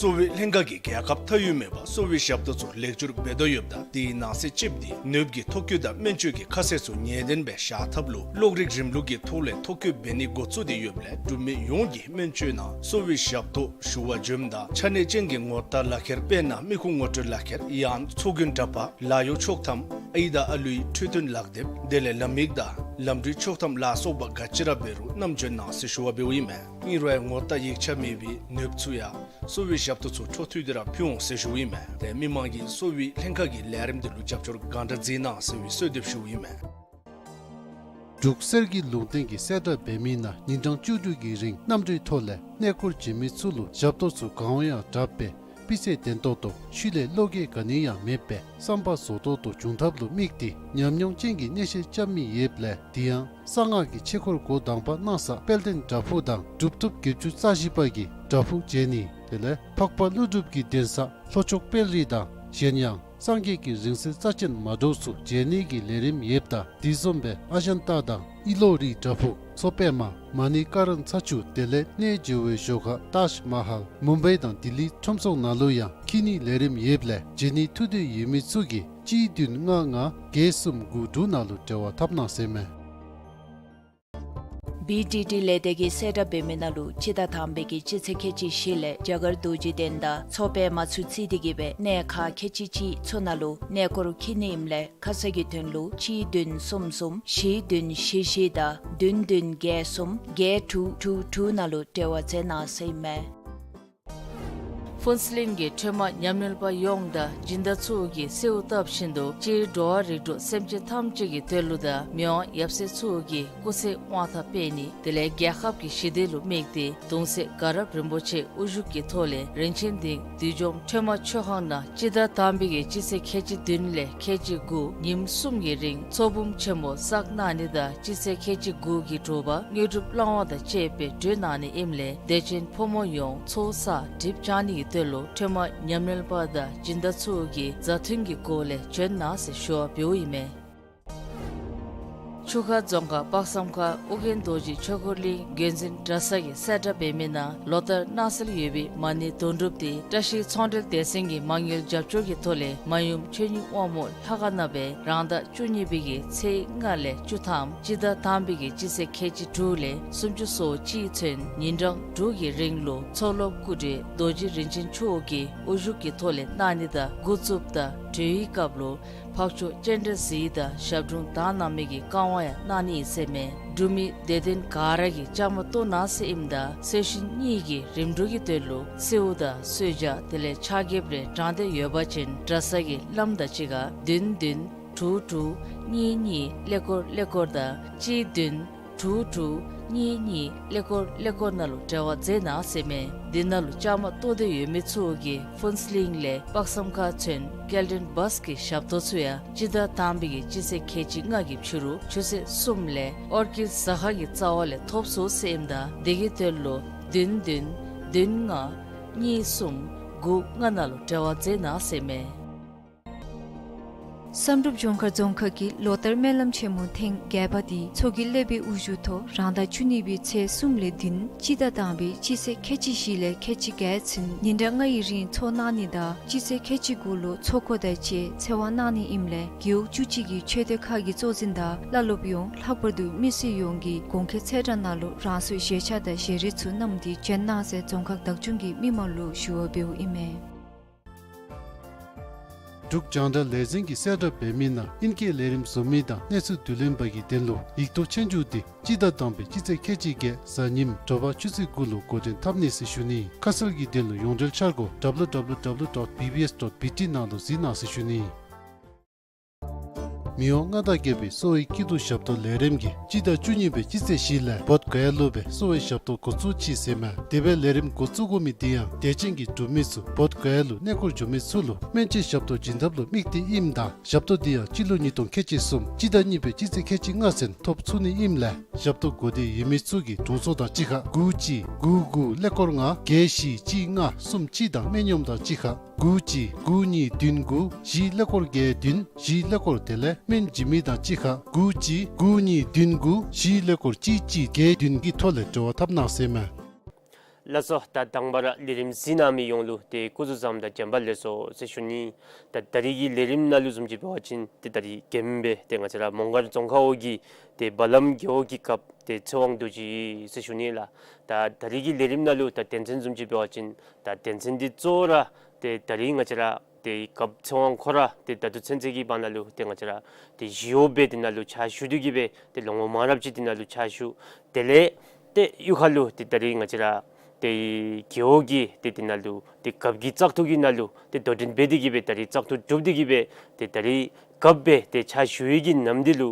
གསོ་བའི་ལྷན་ཁག་གིས་རྒྱལ་ཁབ་མཐའ་དབུས་མེད་པར་གསོ་བའི་ཞབས་ཏོག་ཚུ་ལེགས་བཅོས་འབད་དོ་ཡོདཔ་ད་དེའི་ནང་གསེས་ཅིག་འདི་ནོར་བུ་གྱི་ཐོ་བཀོད་དང་སྨན་བཅོས་ཀྱི་ཁ་གསལ་ཚུ་ངེས་གཏན་སྦེ་བཞག་ཐབས་ལུ་གློག་རིག་རིམ་ལུགས་ཀྱི་ཐོག་ལས་ཐོ་བཀོད་འབད་ནི་འགོ་བཙུགས་ཏེ་ཡོདཔ་ལས་འབྲུག་མི་ཡོངས་ཀྱིས་སྨན་བཅོས་ནང་གསོ་བའི་ཞབས་ཏོག་ཞུ་བར་འབྱོནམ་ད་ཆ་གནས་ཅན་གྱི་ངོ་རྟགས་ལག་ཁྱེར་དཔེར་ན་མི་ཁུངས་ངོ་སྤྲོད་ལག་ཁྱེར་ཡང་ཚོགས་རྒྱུན་འདྲ་པར་ལཱ་གཡོག་ཆོག་ཐམ་ཨའི་དང་ཨ་ལུའི་འཕྲོད་བསྟེན་ལག་དེབ་དེ་ལས་ལམ་ཡིག་དང་ ལམ་འགྲུལ་ཆོག་ཐམ་ལ་སོགས་པ་ག་ཅི་ར་འབད་རུང་བསྣམས་བྱོན་གནང་ཟེར་ཞུ་བ་འབདཝ་ཨིན་མས། ཨིན་རུང་ཡང་ངོ་རྟགས་ཡིག་ཆ་མེད་པའི་ནདཔ་ཚུ་ཡང་གསོ་བའི་ཞབས་ཏོག་ཚུ་འཕྲོ་མཐུད་དེ་ར་ཕུལ་འོང་ཟེར་ཞུཝ་ཨིན་མས། ཏེ་མི་མང་གིས་གསོ་བའི་ལྷན་ཁག་གི་ལས་རིམ་འདི་ལུ་རྒྱབ་སྐྱོར་གང་དྲག་མཛད་གནང་ཟེར་བའི་གསོལ་འདེབས་ཞུཝ་ཨིན་མས། འབྲུག་གསེར་གྱི་ལུང་བསྟན་གྱི་གསལ་བསྒྲགས་འབད་མི་ནང་ཉིན་གྲངས་བཅུ་དྲུག་གི་རིང་གནམ་གྲུའི་ཐོག་ལས་གནས་སྐོར་བྱོན་མི་ཚུ་ལུ་ཞབས་ཏོག་ཚུ་གང་འོང་ཡང་དྲག་པས། སྤུས་ཚད་ལྡན་ཏོག་ཏོ་ཤུལ་ལས་བློ་འགྱོད་ག་ནི་ཡང་མེད་པས་བསམ་པ་རྫོགས་ཏོག་ཏོ་འབྱུང་ཐབས་ལུ་དམིགས་ཏེ་ཉམས་མྱོང་ཅན་གྱི་སྣེ་ཤན་རྐྱབ་མི་ཡོདཔ་ལས་དེ་ཡང་གསང་སྔགས་ཀྱི་ཆོས་སྐོར་འགོ་དང་པ་གནང་ས་དཔལ་ལྡན་བྲག་ཕུག་དང་གྲུབ་ཐོབ་བརྒྱད་ཅུ་རྩ་བཞི་པ་གི་བྲག་ཕུག་མཇལ་ནི་དེ་ལས་འཕགས་པ་ཀླུ་སྒྲུབ་ཀྱི་གདན་ས་ལྷོ་ཕྱོགས་དཔལ་རི་དང་གཞན་ཡང་སངས་རྒྱས་ཀྱི་རིང་བསྲེལ་རྩ་ཅན་མ་འདྲཝ་ཚུ་མཇལ་ནི་གི་ལས་རིམ་ཡོདཔ་ད་དེ་བཟུམ་སྦེ་ཨ་ཇན་ཏ་དང་ཨི་ལོ་རི་བྲག་ཕུག་མཚོ་པདྨ་མ་ཎི་ཀ་རན་ཚ་ཆུ་དེ་ལས་གནས་མཇལ་བའི་ཞོར་ཁར་ཏཱཇ་མ་ཧཱལ་མུམ་བའི་དང་ལྡི་ལི་ཁྲོམ་ཚོགས་ནང་ལུ་ཡང་འཁྱིད་ནི་ལས་རིམ་ཡོདཔ་ལས་མཇལ་ནི་ཐུགས་འདོད་ཡོད་མི་ཚུ་གིས་གཅིག་བདུན་ལྔ་ལྔ་བརྒྱད་གསུམ་དགུ་དྲུག་ནང་ལུ་འབྲེལ་བ་འཐབ་གནང་ཟེར་མས། བི་ཌི་ཌི་ལས་སྡེ་གི་གསལ་བསྒྲགས་འབད་མི་ནང་ལུ་སྤྱི་ཟླ་དང་པའི་གི་སྤྱི་ཚེས་ཁལ་གཅིག་བཞི་ལས་རྒྱ་གར་རྡོ་རྗེ་གདན་དང་མཚོ་པདྨ་ཚུ་བརྩིས་ཏེ་གི་སྦེ་གནས་ཁག་ཁལ་གཅིག་གཅིག་ཚུ་ནང་ལུ་གནས་སྐོར་འཁྱིད་ནི་ཨིནམ་ལས་ཁ་གསལ་གྱི་དོན་ལུ་གཅིག་བདུན་གསུམ་གསུམ་བཞི་བདུན་བཞི་བཞི་དང་བདུན་བདུན་བརྒྱད་གསུམ་བརྒྱད་དྲུག་དྲུག་དྲུག་ནང་ལུ་འབྲེལ་བ་མཛད་གནང་ཟེར་ཨིན་མས། ཕུན་ཚོགས་གླིང་གི་ཁྲོས་མ་ཉམས་ལེན་པ་ཡོངས་དང་སྦྱིན་བདག་ཚུ་གིས་གསོལཝ་བཏབ་བཞིན་དུ་སྤྱིར་འགྲོ་བ་རིགས་དྲུག་སེམས་ཅན་ཐམས་ཅད་ཀྱི་དོན་ལུ་དང་མི་དབང་ཡབ་སྲས་ཚུ་གི་སྐུ་ཚེ་དབང་ཐང་སྤེལ་ནི་དེ་ལས་རྒྱལ་ཁབ་ཀྱི་ཞི་བདེ་ལུ་དམིགས་ཏེ་གདུང་སྲས་དགའ་རབ་རིན་པོ་ཆེ་དབུ་བཞུགས་ཀྱི་ཐོག་ལས་རིན་ཆེན་གདིང་བདུད་འཇོམས་ཁྲོས་མ་མཆོད་ཁང་ནང་སྤྱི་ཟླ་དང་པའི་གི་སྤྱི་ཚེས་ཁལ་གཅིག་བདུན་ལས་ཁལ་གཅིག་དགུ་ཉིནམ་གསུམ་གྱི་རིང་ཚོགས་འབུམ་ཆེན་མོ་བསགས་གནང་ནི་དང་སྤྱི་ཚེས་ཁལ་གཅིག་དགུ་གི་དྲོ་པ་དངོས་གྲུབ་བླང་བ་དང་བཅས་པའི་གྲོལ་གནང་ནི་ཨིནམ་ལས་དད་ཅན་ཕོ་མོ་ཡོངས་ཚོགས་བསགས་སྒྲིབ་སྦྱང་ནི་གི་དོན་ལུ་ཁྲོས་མ་ཉམས་ལེན་པ་དང་སྦྱིན་བདག་ཚུ་གིས་མཛའ་མཐུན་གྱི་སྒོ་ལས་བྱོན་གནང་ཟེར་ཞུ་བ་འབདཝ་ཨིན་མས། ཆུ་ཁ་རྫོང་ཁག་དཔག་བསམ་ཁ་ཨོ་རྒྱན་རྡོ་རྗེ་ཆོས་འཁོར་གླིང་དགོན་འཛིན་གྲྭ་ཚང་གི་གསལ་བསྒྲགས་འབད་མི་ནང་ལོ་ལྟར་གནང་སྲོལ་ཡོད་པའི་མ་ཎི་དོན་གྲུབ་འདི་བཀྲ་ཤིས་ཚོང་འབྲེལ་སྡེ་ཚན་གྱི་མ་དངུལ་རྒྱབ་སྐྱོར་གྱི་ཐོག་ལས་མ་ཡུམ་ཆོས་ཉིད་དབང་མོ་ལྷ་ཁང་ནང་སྦེ་རང་ཟླ་བཅུ་གཉིས་པའི་གི་ཚེས་ལྔ་ལས་བཅུ་ཐམ་སྤྱི་ཟླ་དང་པའི་གི་སྤྱི་ཚེས་ཁལ་གཅིག་དྲུག་ལས་སུམ་ཅུ་སོ་གཅིག་ཚུན་ཉིན་གྲངས་དྲུག་གི་རིང་ལུ་མཚོ་ལྷོ་སྐུ་བགྲེས་རྡོ་རྗེ་རིན་ཆེན་མཆོག་གི་དབུ་བཞུགས་ཀྱི་ཐོག་ལས་གནང་ནི་དང་འགོ་བཙུགསཔ་ད་གྲོལ་བའི་སྐབས་ལུ་འཕགས་མཆོག་སྤྱན་རས་གཟིགས་དང་ཞབས་དྲུང་དག་སྣང་མའི་གི་བཀའ་དབང་ཡང་གནང་ནི་ཨིན་ཟེར་མས། འབྲུག་མི་དད་ལྡན་ག་ར་གིས་བཅའ་མར་གཏོགས་གནང་ཟེར་ཨིནམ་ད་གསོལ་གཞིས་གཉིས་ཀྱི་རིམ་གྲོ་གི་དོན་ལུ་གསོལཝ་དང་གསོལ་ཇ་དེ་ལས་ཕྱག་འགྱེད་རེ་དྲང་སྟེ་ཡོད་པ་ཅིན་གྲྭ་ཚང་གི་བླམ་དང་གཅིག་ཁར་བདུན་བདུན་དྲུག་དྲུག་གཉིས་གཉིས་ཀླད་ཀོར་ཀླད་ཀོར་དང་གཅིག་བདུན་དྲུག་དྲུག་གཉིས་གཉིས་ཀླད་ཀོར་ཀླད་ཀོར་ནང་ལུ་འབྲེལ་བ་མཛད་གནང་ཟེར་མས། འདི་ནང་ལུ་བཅའ་མར་གཏོགས་ཏེ་ཡོད་མི་ཚུ་གིས་ཕུན་ཚོགས་གླིང་ལས་དཔག་བསམ་ཁ་ཚུན་སྐྱེལ་འདྲེན་བཱས་ཀྱི་ཞབས་ཏོག་ཚུ་ཡང་སྤྱི་ཟླ་དང་པའི་གི་སྤྱི་ཚེས་ཁལ་གཅིག་ལྔ་གི་ཕྱི་རུ་ཆུ་ཚོད་གསུམ་ལས་ཨོར་ཀིཌ་ཟ་ཁང་གི་རྩ་བ་ལས་ཐོབ་ཚུགས་ཟེར་ཨིནམ་ད་དེ་གི་དོན་ལུ་བདུན་བདུན་བདུན་ལྔ་གཉིས་གསུམ་དགུ་ལྔ་ནང་ལུ་འབྲེལ་བ་མཛད་གནང་ཟེར་མས། བསམ་གྲུབ་ལྗོངས་མཁར་རྫོང་ཁག་གི་ལོ་ལྟར་སྨོན་ལམ་ཆེན་མོ་ཐེངས་བརྒྱད་པ་འདི་མཚོ་སྐྱེས་སློབ་དཔོན་དབུ་བཞུགས་ཐོག་རང་ཟླ་བཅུ་གཉིས་པའི་ཚེས་གསུམ་ལས་བདུན་སྤྱི་ཟླ་དང་པའི་སྤྱི་ཚེས་ཁལ་གཅིག་བཞི་ལས་ཁལ་གཅིག་བརྒྱད་ཚུན་ཉིན་གྲངས་ལྔ་ཡི་རིང་ཚོགས་གནང་ནི་དང་སྤྱི་ཚེས་ཁལ་གཅིག་དགུ་ལུ་ཚོགས་འཁོར་དང་བཅས་ཚེ་དབང་གནང་ནི་ཨིནམ་ལས་རྒེད་འོག་བཅུ་གཅིག་གི་ཆོས་སྡེ་ཁག་གི་གཙོ་འཛིན་དང་བླ་སློབ་ཡོངས་ལྷག་པར་དུ་མི་སེར་ཡོངས་ཀྱིས་གོང་འཁོད་ཚེས་གྲངས་ནང་ལུ་རང་སོའི་བཞེས་ཆ་དང་བཞེས་རིགས་ཚུ་བསྣམས་ཏེ་བྱོན་གནང་ཟེར་རྫོང་ཁག་བདག་སྐྱོང་གིས་མི་མང་ལུ་ཞུ་བ་འབདཝ་ཨིན་མས། འབྲུག་རྒྱང་བསྒྲགས་ལས་འཛིན་གྱི་གསལ་བསྒྲགས་འབད་མི་ནང་ཨིང་སྐད་ལས་རིམ་བཟོ་མི་དང་གནས་ཚུལ་བསྡུ་ལེན་པ་གི་དོན་ལུ་ཡིག་ཐོག་ཆོས་རྒྱུགས་འདི་སྤྱི་ཟླ་དང་པའི་སྤྱི་ཚེས་ཁལ་གཅིག་བརྒྱད་གཟའ་ཉིམ་དྲོ་པ་ཆུ་ཚོད་དགུ་ལུ་འགོ་འདྲེན་འཐབ་ནི་ཟེར་ཞུ་ནི། ཁ་གསལ་གྱི་དོན་ལུ་ཡོངས་འབྲེལ་འཆར་སྒོ་W W W dot B B S dot B T ནང་ལུ་གཟིགས་གནང་ཟེར་ཞུ་ནི། མི་དབང་མངའ་བདག་རྒྱལ་པོའི་གསོ་བའི་སྐྱིད་སྡུག་ཞབས་ཏོག་ལས་རིམ་གྱིས་སྤྱི་ཟླ་བཅུ་གཉིས་པའི་སྤྱི་ཚེས་བཞི་ལས་བོདྷ་ག་ཡ་ལུ་སྦེ་གསོ་བའི་ཞབས་ཏོག་འགོ་བཙུགས་ཅི་ཟེར་མས། དེ་སྦེ་ལས་རིམ་འགོ་བཙུགས་དགོ་མི་འདི་ཡང་དད་ཅན་གྱི་འབྲུག་མི་ཚུ་བོདྷ་ག་ཡ་ལུ་གནས་སྐོར་འགྱོ་མི་ཚུ་ལུ་སྨན་བཅོས་ཞབས་ཏོག་བྱིན་ཐབས་ལུ་དམིགས་ཏེ་ཨིནམ་ད་ཞབས་ཏོག་འདི་ཡང་སྤྱི་ལོ་ཉིས་སྟོང་ཁལ་གཅིག་གསུམ་སྤྱི་ཟླ་གཉིས་པའི་སྤྱི་ཚེས་ཁལ་གཅིག་ལྔ་ཚུན་ཐོབ་ཚུགས་ནི་ཨིནམ་ལས་ཞབས་ཏོག་དགོས་འདོད་ཡོད་མི་ཚུ་གིས་དྲུང་འཚོ་དང་གཅིག་ཁར་དགུ་གཅིག་དགུ་དགུ་ཀླད་ཀོར་ལྔ་བརྒྱད་བཞི་གཅིག་ལྔ་གསུམ་གཅིག་དང་སྨན་གཡོགམོ་དང་གཅིག་ཁར་དགུ་གཅིག་དགུ་གཉིས་བདུན་དགུ་བཞི་ཀླད་ཀོར་བརྒྱད་བདུན་བཞི་ཀླད་ཀོར་དེ་ལས་སྨན་བྱིན་མི་དང་གཅིག་ཁར་དགུ་གཅིག་དགུ་གཉིས་བདུན་དགུ་བཞི་ཀླད་ཀོར་གཅིག་གཅིག་བརྒྱད་བདུན་གྱི་ཐོག་ལས་འབྲེལ་བ་འཐབ་གནང་ཟེར་མས། ལགས་སོ། ད་དང་པ་ར་ལས་རིམ་གཟིགས་གནང་མི་ཡོངས་ལུ་ཏེ་སྐུ་གཟུགས་བཟང་དང་བྱོན་པ་ལེགས་སོ་ཟེར་ཞུ་ནི། ད་ད་རིས་ཀྱི་ལས་རིམ་ནང་ལུ་བཟུམ་ཅིག་འབད་བ་ཅིན་ཏེ་ད་རིས་རྒྱུན་སྦེ་ཏེ་ང་བཅས་ར་མོང་སྒར་རྫོང་ཁག་འོག་གི་ཏེ་བ་ལམ་རྒེད་འོག་གི་སྐབས་ཏེ་ཚེ་དབང་རྡོ་རྗེ་ཟེར་ཞུ་ནི་ལགས། ད་ད་རིས་ཀྱི་ལས་རིམ་ནང་ལུ་ད་དོན་ཚན་བཟུམ་ཅིག་འབད་བ་ཅིན་ད་དོན་ཚན་འདི་གཙོ་བོ་ར་ཏེ་ད་རིས་ང་བཅས་ར་ ཏེ་རྒཔོ་ཚེ་དབང་ཁོ་ར་ཏེ་ད་ལྟོ་ཚུན་ཚོད་ཀྱི་བར་ན་ལུ་ཏེ་ང་བཅས་ར་ཏེ་ཞི་གཡོགཔ་སྦེ་དེ་ནང་ལུ་ཕྱག་ཞུ་སྟེ་གི་སྦེ་ཏེ་ལོ་ངོ་མང་རབས་ཅིག་དེ་ནང་ལུ་ཕྱག་ཞུ། དེ་ལས་ཏེ་གཡུས་ཁ་ལུ་ཏེ་ད་རིས་ང་བཅས་ར་ཏེ་རྒེད་འོག་གི་ཏེ་དེ་ནང་ལུ་ཏེ་རྒཔོ་གི་བཙག་འཐུ་གི་ནང་ལུ་ཏེ་དོ་འགྲན་འབད་དེ་གི་སྦེ་ད་རིས་བཙག་འཐུ་གྲུབ་སྟེ་གི་སྦེ་ཏེ་ད་རིས་རྒཔོ་སྦེ་ཏེ་ཕྱག་ཞུ་བའི་གི་ནམ་དུས་ལུ་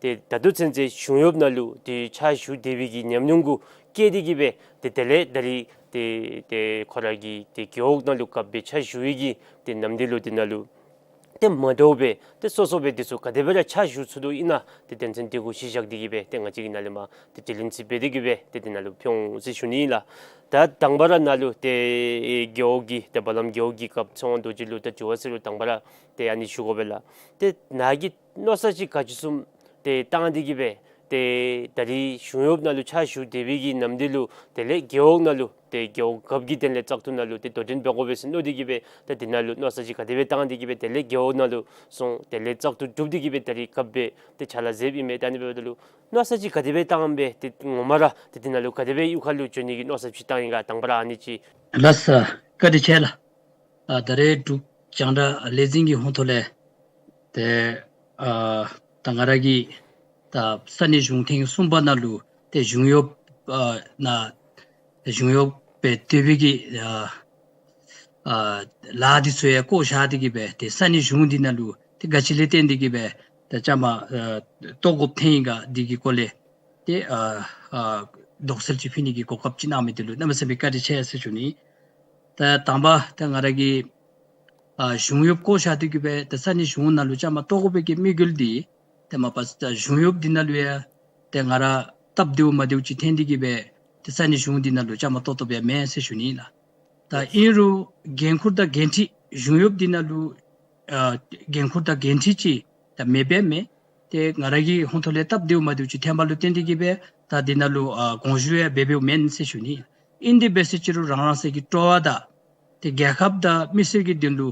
ཏེ་ད་ལྟོ་ཚུན་ཚོད་གཞུང་གཡོགཔ་ནང་ལུ་ཏེ་ཕྱག་ཞུ་སྡོད་པའི་གི་ཉམས་མྱོང་གུ་བསྐྱེད་དེ་གི་སྦེ་ཏེ་དེ་ལས་ད་རིས་ཏེ་ཏེ་ཁོ་ར་གི་ཏེ་རྒེད་འོག་ནང་ལུ་རྒཔོ་སྦེ་ཕྱག་ཞུ་བའི་གི་ཏེ་ནམ་དུས་ལུ་དེ་ནང་ལུ་ཏེ་མ་འདྲཝ་སྦེ་ཏེ་སོ་སོ་སྦེ་འདི་ཚུ་ག་དེ་སྦེ་ར་ཕྱག་ཞུ་ཚུགས་དོ་ཨིན་ན་ཏེ་དོན་ཚན་དེ་གུ་གཞི་བཞག་སྟེ་གི་སྦེ་ཏེ་ང་བཅས་ཀྱི་ནཱ་ལས་མར་ཏེ་དྲི་ལན་ཅིག་འབད་དེ་གི་སྦེ་ཏེ་དེ་ནང་ལུ་ཕུལ་འོང་ཟེར་ཞུ་ནི་ཨིན་ལགས། ད་དང་པ་ར་ནཱ་ལུ་ཏེ་རྒེད་འོག་གི་ཏེ་བ་ལམ་རྒེད་འོག་གི་རྒཔོ་ཚེ་དབང་རྡོ་རྗེ་ལུ་ད་དྲི་བ་ཟེར་རུང་དང་པ་ར་ཏེ་ཨ་ནི་ཞུ་དགོ་པས་ལགས། ཏེ་ནཱ་གིས་མནོ་བསམ་ཅིག་ག་ཅི་བཟུམ་ཏེ་བཏང་སྟེ་གི་སྦེ་ཏེ་ད་རིས་གཞུང་གཡོགཔ་ནང་ལུ་ཕྱག་ཞུ་སྡོད་པའི་གི་ནམ་དུས་ལུ་དེ་ལས་རྒེད་འོག་ནང་ལུ་ཏེ་རྒེད་འོག་རྒཔོ་གི་དོན་ལས་བཙག་འཐུ་ནང་ལུ་ཏེ་དོ་འགྲན་འབད་དགོ་པས་ཟེར་མནོ་སྟེ་གི་སྦེ་ཏེ་དེ་ནང་ལུ་མནོ་བསམ་ཅིག་ག་དེ་སྦེ་བཏང་སྟེ་གི་སྦེ་དེ་ལས་རྒེད་འོག་ནང་ལུ་སོང་དེ་ལས་བཙག་འཐུ་གྲུབ་སྟེ་གི་སྦེ་ད་རིས་རྒཔོ་སྦེ་ཏེ་ཕྱག་ལཱ་མཛདཔ་ཨིན་མས། ད་ཨ་ནི་འབདཝ་ད་ལུ་མནོ་བསམ་ཅིག་ག་དེ་སྦེ་བཏངམ་སྦེ་ཏེ་ངོ་མ་ར་ཏེ་དེ་ནང་ལུ་ག་དེ་སྦེ་གཡུས་ཁ་ལུ་འགྱོ་ནི་གི་མནོ་བསམ་ཅིག་བཏང་ཡི་ག། དང་པ་ར་ཨ་ནི་ཅིག། ལགས་སོ། བཀའ་དྲིན་ཆེ་ལགས། ཨ་ད་རེས་འབྲུག་རྒྱང་བསྒྲགས་ལས་འཛིན་གྱི་ཧོངས་ཐོག་ལས་ཏེ་ཨ་ད་ང་ར་གིས་ད་ས་གནས་གཞུང་ཐེངས་གསུམ་པ་ནང་ལུ་ཏེ་གཞུང་གཡོགཔ་ཨ་ནཱ་གཞུང་གཡོགཔ་སྦེ་སྡོད་པའི་གི་ཨ་ཨ་ལཱ་འདི་ཚུ་ཡང་བཀོ་བཞག་སྟེ་གི་སྦེ་ཏེ་ས་གནས་གཞུང་འདི་ནང་ལུ་ཏེ་ག་ཅི་ལས་བརྟེན་ཏེ་གི་སྦེ་ཏེ་བཅའ་མར་ཨ་གཏོགས་དགོཔ་ཐོན་ཡི་ག་འདི་གི་སྐོར་ལས་ཏེ་ཨ་ཨ་དོགས་སེལ་ཅིག་ཕུལ་ནི་གི་གོ་སྐབས་ཅིག་གནང་མི་འདི་ལུ་གནམ་མེད་ས་མེད་བཀའ་དྲིན་ཆེ་ཟེར་ཞུ་ནི། ད་དང་པ་ད་ང་ར་གིས་ཨ་གཞུང་གཡོགཔ་བསྐོ་བཞག་སྟེ་གི་སྦེ་ད་ས་གནས་གཞུང་ནང་ལུ་བཅའ་མར་གཏོགས་དགོ་པའི་གི་དམིགས་ཡུལ་འདི་ཏེ་མ་པ་ད་གཞུང་གཡོགཔ་འདི་ནང་ལུ་ཡང་ཏེ་ང་ར་སྟབས་བདེཝ་མ་བདེཝ་ཅིག་ཐོན་ཏེ་གི་སྦེ་ཏེ་ས་གནས་གཞུང་འདི་ནང་ལུ་བཅའ་མར་གཏོགས་གཏོགསཔ་ཡང་མེན་ཟེར་ཞུ་ནི་ལགས། ད་ཨིན་རུང་འགན་ཁུར་དང་འགན་འཁྲི་གཞུང་གཡོགཔ་འདི་ནང་ལུ་ཨ་འགན་ཁུར་དང་འགན་འཁྲི་ཅིག་ད་མེདཔ་མེན། ཏེ་ང་ར་གི་ཧོངས་ཐོག་ལས་སྟབས་བདེཝ་མ་བདེཝ་ཅིག་ཐོན་པ་ལུ་བརྟེན་ཏེ་གི་སྦེ་ད་འདི་ནང་ལུ་ཨ་དགོངས་ཞུ་ཡང་འབད་འབདཝ་མེན་ཟེར་ཞུ་ནི། ཨིན་དེ་འབད་ཟེར་ཅི་རུང་རང་རང་སོའི་གི་སྤྲོ་བ་དང་ཏེ་རྒྱལ་ཁབ་དང་མི་སེར་གྱི་དོན་ལུ་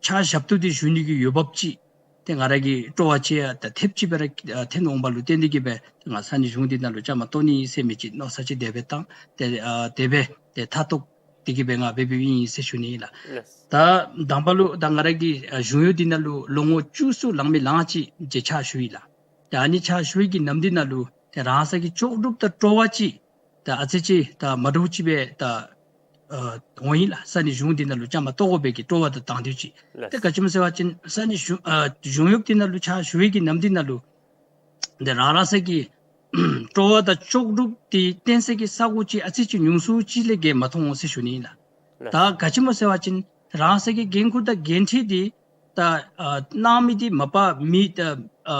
ཕྱག་ཞབས་ཏོག་འདི་ཞུ་ནི་གི་འོས་འབབ་ཅིག་ཏེ་ང་ར་གི་སྤྲོ་བ་ཅིག་ཡང་ད་ཐེབས་ཅིག་སྦེ་ར་ཐོན་འོང་པ་ལུ་བརྟེན་ཏེ་གི་སྦེ་ཏེ་ང་ས་གནས་གཞུང་འདི་ནང་ལུ་བཅའ་མར་གཏོགས་ནི་ཟེར་མི་ཅིག་མནོ་བསམ་ཅིག་དེ་སྦེ་བཏང་ཏེ་ཨ་དེ་སྦེ་ཏེ་མཐའ་གཏོགས་ཏེ་གི་སྦེ་ང་འབད་འབདཝ་ཨིན་ཟེར་ཞུ་ནི་ལགས། ལགས། ད་དང་པ་ལུ་ད་ང་ར་གིས་ཨ་གཞུང་གཡོག་འདི་ནང་ལུ་ལོ་ངོ་བཅུ་གསུམ་ལང་མི་ལང་ཅིག་ཅིག་ཕྱག་ཞུ་ཡི་ལགས། ད་ཨ་ནི་ཕྱག་ཞུ་བའི་གི་ནམ་འདི་ནང་ལུ་ཏེ་རང་སོའི་གི་ལྕོགས་གྲུབ་དང་སྤྲོ་བ་ཅིག་ད་ཨ་ཙི་ཅིག་ད་མ་འདྲཝ་ཅིག་སྦེ་ད་ཨ་འོང་ཡི་ལགས། ས་གནས་གཞུང་འདི་ནང་ལུ་བཅའ་མར་གཏོགས་དགོ་པའི་གི་སྤྲོ་བ་དང་དང་འདོད་ཅིག། ལགས། ཏེ་ག་ཅི་སྨོ་ཟེར་བ་ཅིན་ས་གནས་གཞུང་ཨ་གཞུང་གཡོགཔ་འདི་ནང་ལུ་ཕྱག་ཞུ་བའི་གི་ནམ་འདི་ནང་ལུ་ཏེ་རང་རང་སོའི་གི་སྤྲོ་བ་དང་ལྕོགས་གྲུབ་འདི་བརྟེན་སའི་གི་ས་གོ་ཅིག་ཨ་ཙི་ཅིག་ཉུང་སུ་ཅིག་ལས་བརྒལ་མ་མཐོང་ཟེར་ཞུ་ནི་ལགས། ལགས། ད་ག་ཅི་སྨོ་ཟེར་བ་ཅིན་རང་སོའི་གི་འགན་ཁུར་དང་འགན་འཁྲི་འདི་ད་ཨ་གནང་མི་འདི་མ་པ་མི་ད་ཨ་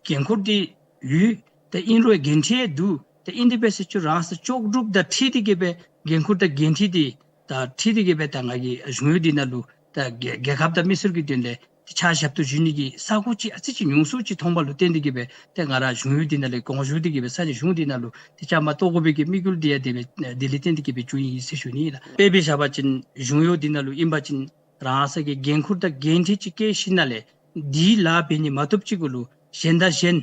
འགན་ཁུར་འདི་ཡོད། ད་ཨིན་རུང་འགན་འཁྲི་ཡང་འདུག། ད་ཨིན་དེ་འབད་ཟེར་ཅི་རུང་རང་སོའི་ལྕོགས་གྲུབ་དང་འཁྲིལ་ཏེ་གི་སྦེ་འགན་ཁུར་དང་འགན་འཁྲི་འདི་ད་འཁྲིལ་ཏེ་གི་སྦེ་ད་ང་གིས་གཞུང་གཡོག་འདི་ནང་ལུ་ད་རྒྱལ་རྒྱལ་ཁབ་དང་མི་སེར་གྱི་དོན་ལས་ཏེ་ཕྱག་ཞབས་ཏོག་ཞུ་ནི་གི་ས་གོ་ཅིག་ཨ་ཙི་ཅིག་ཉུང་སུ་ཅིག་མཐོང་པ་ལུ་བརྟེན་ཏེ་གི་སྦེ་ཏེ་ང་ར་གཞུང་གཡོག་འདི་ནང་ལས་དགོངས་ཞུ་སྟེ་གི་སྦེ་ས་གནས་གཞུང་འདི་ནང་ལུ་ཏེ་བཅའ་མར་གཏོགས་དགོ་པའི་གི་དམིགས་ཡུལ་འདི་ཡང་དེ་སྦེ་དེ་ལས་བརྟེན་ཏེ་གི་སྦེ་བྱུང་ཡི་ཟེར་ཞུ་ནི་ལགས། དཔེ་འབད་བཞག་པ་ཅིན་གཞུང་གཡོག་འདི་ནང་ལུ་ཨིན་པ་ཅིན་རང་སོའི་གི་འགན་ཁུར་དང་འགན་འཁྲི་ཅིག་བཀལ་ཞིནམ་ལས་འདི་ལཱ་འབད་ནི་མ་བཏུབ་ཅིག་གུ་ལུ་གཞན་དང་གཞན་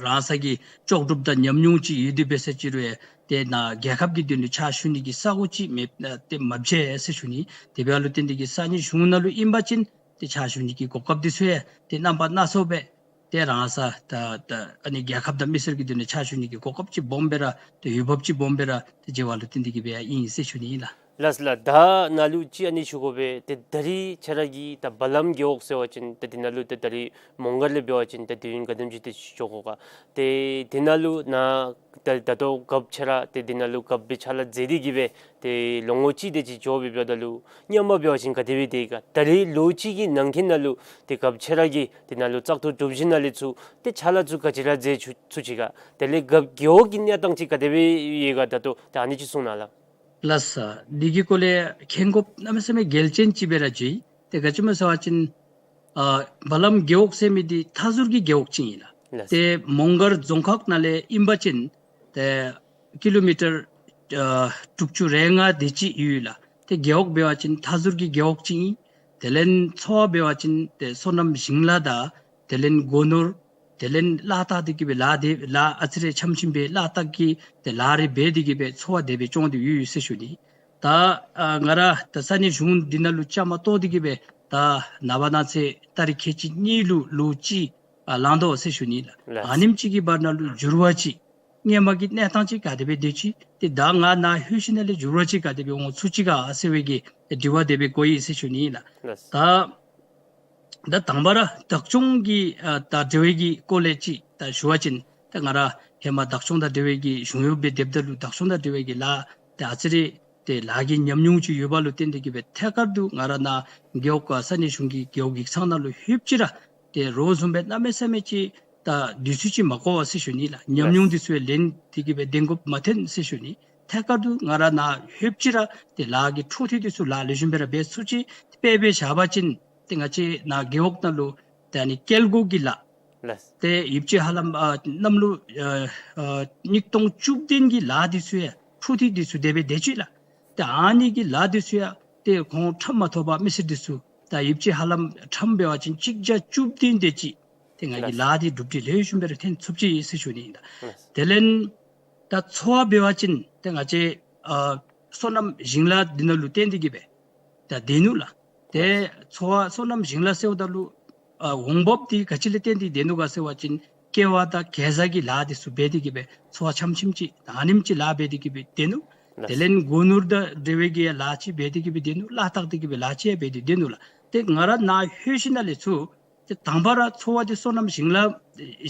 རང་སོའི་གི་ལྕོགས་གྲུབ་དང་ཉམས་མྱོང་ཅིག་ཡོད་དེ་འབད་ཟེར་ཅི་རུང་ཡང་ཏེ་ནཱ་རྒྱལ་ཁབ་ཀྱི་དོན་ལུ་ཕྱག་ཞུ་ནི་གི་ས་གོ་ཅིག་མེད་ཏེ་མ་མཇལ་ཟེར་ཞུ་ནི། དེ་འབདཝ་ལུ་བརྟེན་ཏེ་གི་ས་གནས་གཞུང་ནང་ལུ་ཨིན་པ་ཅིན་ཏེ་ཕྱག་ཞུ་ནི་གི་གོ་སྐབས་འདི་ཚུ་ཡང་ཏེ་རྣམ་པ་སྣ་ཚོགས་སྦེ་ཏེ་རང་ས་ད་ད་ཨ་ནི་རྒྱལ་ཁབ་དང་མི་སེར་གྱི་དོན་ལུ་ཕྱག་ཞུ་ནི་གི་གོ་སྐབས་ཅིག་སྦོམ་སྦེ་ར་ཏེ་འོས་འབབ་ཅིག་སྦོམ་སྦེ་ར་ཏེ་མཇལ་བ་ལུ་བརྟེན་ཏེ་གི་སྦེ་ཨིན་ཟེར་ཞུ་ནི་ཨིན་ལགས། ལགས་ལགས། ད་ནཱ་ལུ་ཅིག་ཨ་ནི་ཞུ་དགོ་པས། ཏེ་ད་རིས་ཁྱེད་ར་གིས་ད་བ་ལམ་རྒེད་འོག་ཟེར་བ་ཅིན་ད་འདི་ནང་ལུ་ད་ད་རིས་མོང་སྒར་ལས་འབད་བ་ཅིན་ད་དུས་ཡུན་ག་དེམ་ཅིག་ཏེ་འགྱོ་དགོ་ག། ཏེ་འདི་ནང་ལུ་ནཱ་ད་ད་ལྟོ་རྒཔོ་ཁྱེད་ར་ཏེ་འདི་ནང་ལུ་རྒཔོ་སྦེ་ཕྱག་ལཱ་མཛད་དེ་གི་སྦེ་ཏེ་ལོ་ངོ་གཅིག་དེ་ཅིག་འགྱོ་སྦེ་འབདཝ་ད་ལུ་སྔོན་མ་འབད་བ་ཅིན་ག་དེ་སྦེ་སྡོད་ཡི་ག། ད་རིས་ལོ་གཅིག་གི་ནང་འཁོད་ནང་ལུ་ཏེ་རྒཔོ་ཁྱེད་ར་གིས་འདི་ནང་ལུ་བཙག་འཐུ་གྲུབ་ཞིནམ་ལས་ཚུར་ཏེ་ཕྱག་ལཱ་ཚུ་ག་ཅི་ར་མཛད་ཚུགས་ཅི་ག། དེ་ལས་རྒཔོ་རྒེད་འོག་གི་གནས་སྟངས་ཅིག་ག་དེ་སྦེ་ཡོད་ག་ད་ལྟོ་ད་ཨ་ནི་ཅིག་གསུང་གནང་ལགས། ལགས་སོ། འདི་གི་སྐོར་ལས་མཁྱེན་དགོཔ་གནམ་མེད་ས་མེད་གལ་ཅན་ཅིག་སྦེ་ར་བརྩི། ཏེ་ག་ཅི་སྨོ་ཟེར་བ་ཅིན་ཨ་བ་ལམ་རྒེད་འོག་ཟེར་མི་འདི་མཐའ་ཟུར་གྱི་རྒེད་འོག་ཅིག་ཨིན་ལགས། ལགས། ཏེ་མོང་སྒར་རྫོང་ཁག་ནང་ལས་ཨིན་པ་ཅིན་ཏེ་ཀི་ལོ་མི་ཊར་ཨ་དྲུག་ཅུ་རེ་ལྔ་དེ་ཅིག་ཡོད་ལགས། ཏེ་རྒེད་འོག་འབད་བ་ཅིན་མཐའ་ཟུར་གྱི་རྒེད་འོག་ཅིག་ཨིན། དེ་ལས་ཚོ་བ་འབད་བ་ཅིན་ཏེ་སོ་ནམ་ཞིང་ལཱ་དང་དེ་ལས་སྒོ་ནོར་དེ་ལས་ལཱ་བཏགས་ཏེ་གི་སྦེ་ལཱ་དེ་ལཱ་ཨ་ཙི་རེ་འཆམ་འཆམ་སྦེ་ལཱ་བཏགས་ཀྱི་ཏེ་ལཱ་རེ་འབད་དེ་གི་སྦེ་འཚོ་བ་དེ་སྦེ་སྐྱོང་སྟེ་ཡོད་ཡོད་ཟེར་ཞུ་ནི། ད་ཨ་ང་ར་ད་ས་གནས་གཞུང་འདི་ནང་ལུ་བཅའ་མར་གཏོགས་ཏེ་གི་སྦེ་ད་ནངས་པ་གནངས་ཚེ་ཏ་རིག་ཁལ་གཅིག་གཉིས་ལུ་ལོ་གཅིག་ཨ་ལང་དོ་ཟེར་ཞུ་ནི་ལགས། ལགས། ཨ་ནེམ་ཅིག་གི་བར་ན་ལུ་འགྱུར་བ་ཅིག་སྔོན་མ་གི་གནས་སྟངས་ཅིག་ག་དེ་སྦེ་སྡོད་ཅི། ཏེ་ད་ང་ནཱ་ལྷོད་ཞིནམ་ལས་འགྱུར་བ་ཅིག་ག་དེ་སྦེ་འོང་ཚུགས་ཅི་ག་ཟེར་བའི་གི་དྲི་བ་དེ་སྦེ་གོ་ཡི་ཟེར་ཞུ་ནི་ལགས། ལགས། ད་ད་དང་པ་ར་བདག་སྐྱོང་གི་ཨ་དང་འབྲེལ་བའི་གི་སྐོར་ལས་ཅིག་ད་ཞུ་བ་ཅིན་ད་ང་ར་ཧེ་མ་བདག་སྐྱོང་དང་འབྲེལ་བའི་གི་གཞུང་གཡོག་སྦེ་སྡོདཔ་ད་ལུ་བདག་སྐྱོང་དང་འབྲེལ་བའི་གི་ལཱ་ཏེ་ཨ་ཙི་རེ་ཏེ་ལཱ་གི་ཉམས་མྱོང་ཅིག་ཡོད་པ་ལུ་བརྟེན་ཏེ་གི་སྦེ་ཐད་ཀར་དུ་ང་ར་ནཱ་རྒེད་འོག་ས་གནས་གཞུང་གི་རྒེད་འོག་ཡིག་ཚང་ནང་ལུ་ལྷོདཔ་ཅིག་ར་ཏེ་རོགས་བཟུམ་སྦེ་གནམ་མེད་ས་མེད་ཅིག་ད་དུས་ཚོད་ཅིག་མ་འགོར་བ་ཟེར་ཞུ་ནི་ལགས། ཉམས་མྱོང་འདི་ཚུ་ཡང་ལེན་ཏེ་གི་སྦེ་སྡོད་དགོཔ་མ་ཐོན་ཟེར་ཞུ་ནི། ཐད་ཀར་དུ་ང་ར་ནཱ་ལྷོདཔ་ཅིག་ར་ཏེ་ལཱ་གི་འཕྲོ་མཐུད་འདི་ཚུ་ལཱ་ལེགས་ཤོམ་སྦེ་ར་འབད་ཚུགས་ཅི། དཔེ་སྦེ་བཞག་པ་ཅིན་ཏེ་ང་བཅས་ནཱ་རྒེད་འོག་ནང་ལུ་ཏེ་ཨ་ནི་སྐྱེལ་སྒོ་གི་ལཱ་ལགས། ཏེ་ཡིབ་ཅི་ཧ་ལམ་ཨ་གནམ་ལོ་ཨ་ཨ་ཉིས་སྟོང་བཅུ་བདུན་གྱི་ལཱ་འདི་ཚུ་ཡང་འཕྲོ་མཐུད་འདི་ཚུ་དེ་སྦེ་སྡོད་ཅི་ལགས། ཏེ་ཨ་ནི་གི་ལཱ་འདི་ཚུ་ཡང་ཏེ་ཁོང་ཁྲམ་མ་ཐོབ་པར་མི་སེར་འདི་ཚུ་ད་ཡིབ་ཅི་ཧ་ལམ་ཁྲམ་འབད་བ་ཅིན་གཅིག་བརྒྱ་བཅུ་བདུན་དེ་ཅིག་ཏེ་ང་གིས་ལགས། ལཱ་འདི་གྲུབ་འབྲས་ལེགས་ཤོམ་སྦེ་ར་ཐོན་ཚུགས་ཅི་ཟེར་ཞུ་ནི་ཨིན་ད། ལགས། དེ་ལས་ད་འཚོ་བ་འབད་བ་ཅིན་ཏེ་ང་བཅས་ཨ་སོ་ནམ་ཞིང་ལཱ་འདི་ནང་ལུ་བརྟེན་ཏེ་གི་སྦེ་ད་སྡོད་ནུག་ལགས། ཏེ་ལགས། འཚོ་བ་སོ་ནམ་ཞིང་ལཱ་ཟེརཝ་ད་ལུ་ཨ་འོང་འབབ་འདི་ག་ཅི་ལས་བརྟེན་ཏེ་སྡོད་ནུག་ག་ཟེར་བ་ཅིན་ཀེ་བ་དང་གེ་ཛ་གི་ལཱ་འདི་ཚུ་འབད་དེ་གི་སྦེ་འཚོ་བ་ཆམ་ཆིམ་ཅིག་ཨ་ནེམ་ཅིག་ལཱ་འབད་དེ་གི་སྦེ་སྡོད་ནུག། ལགས། དེ་ལས་སྒོ་ནོར་དང་འབྲེལ་བའི་གི་ལཱ་ཅིག་འབད་དེ་གི་སྦེ་སྡོད་ནུག། གླ་བཏགས་ཏེ་གི་སྦེ་ལཱ་ཅིག་འབད་དེ་སྡོད་ནུག་ལགས། ཏེ་ང་ར་ནཱ་ལྷོད་ཞིནམ་ལས་ཚུར་ཏེ་དང་པ་ར་འཚོ་བ་འདི་སོ་ནམ་ཞིང་ལཱ་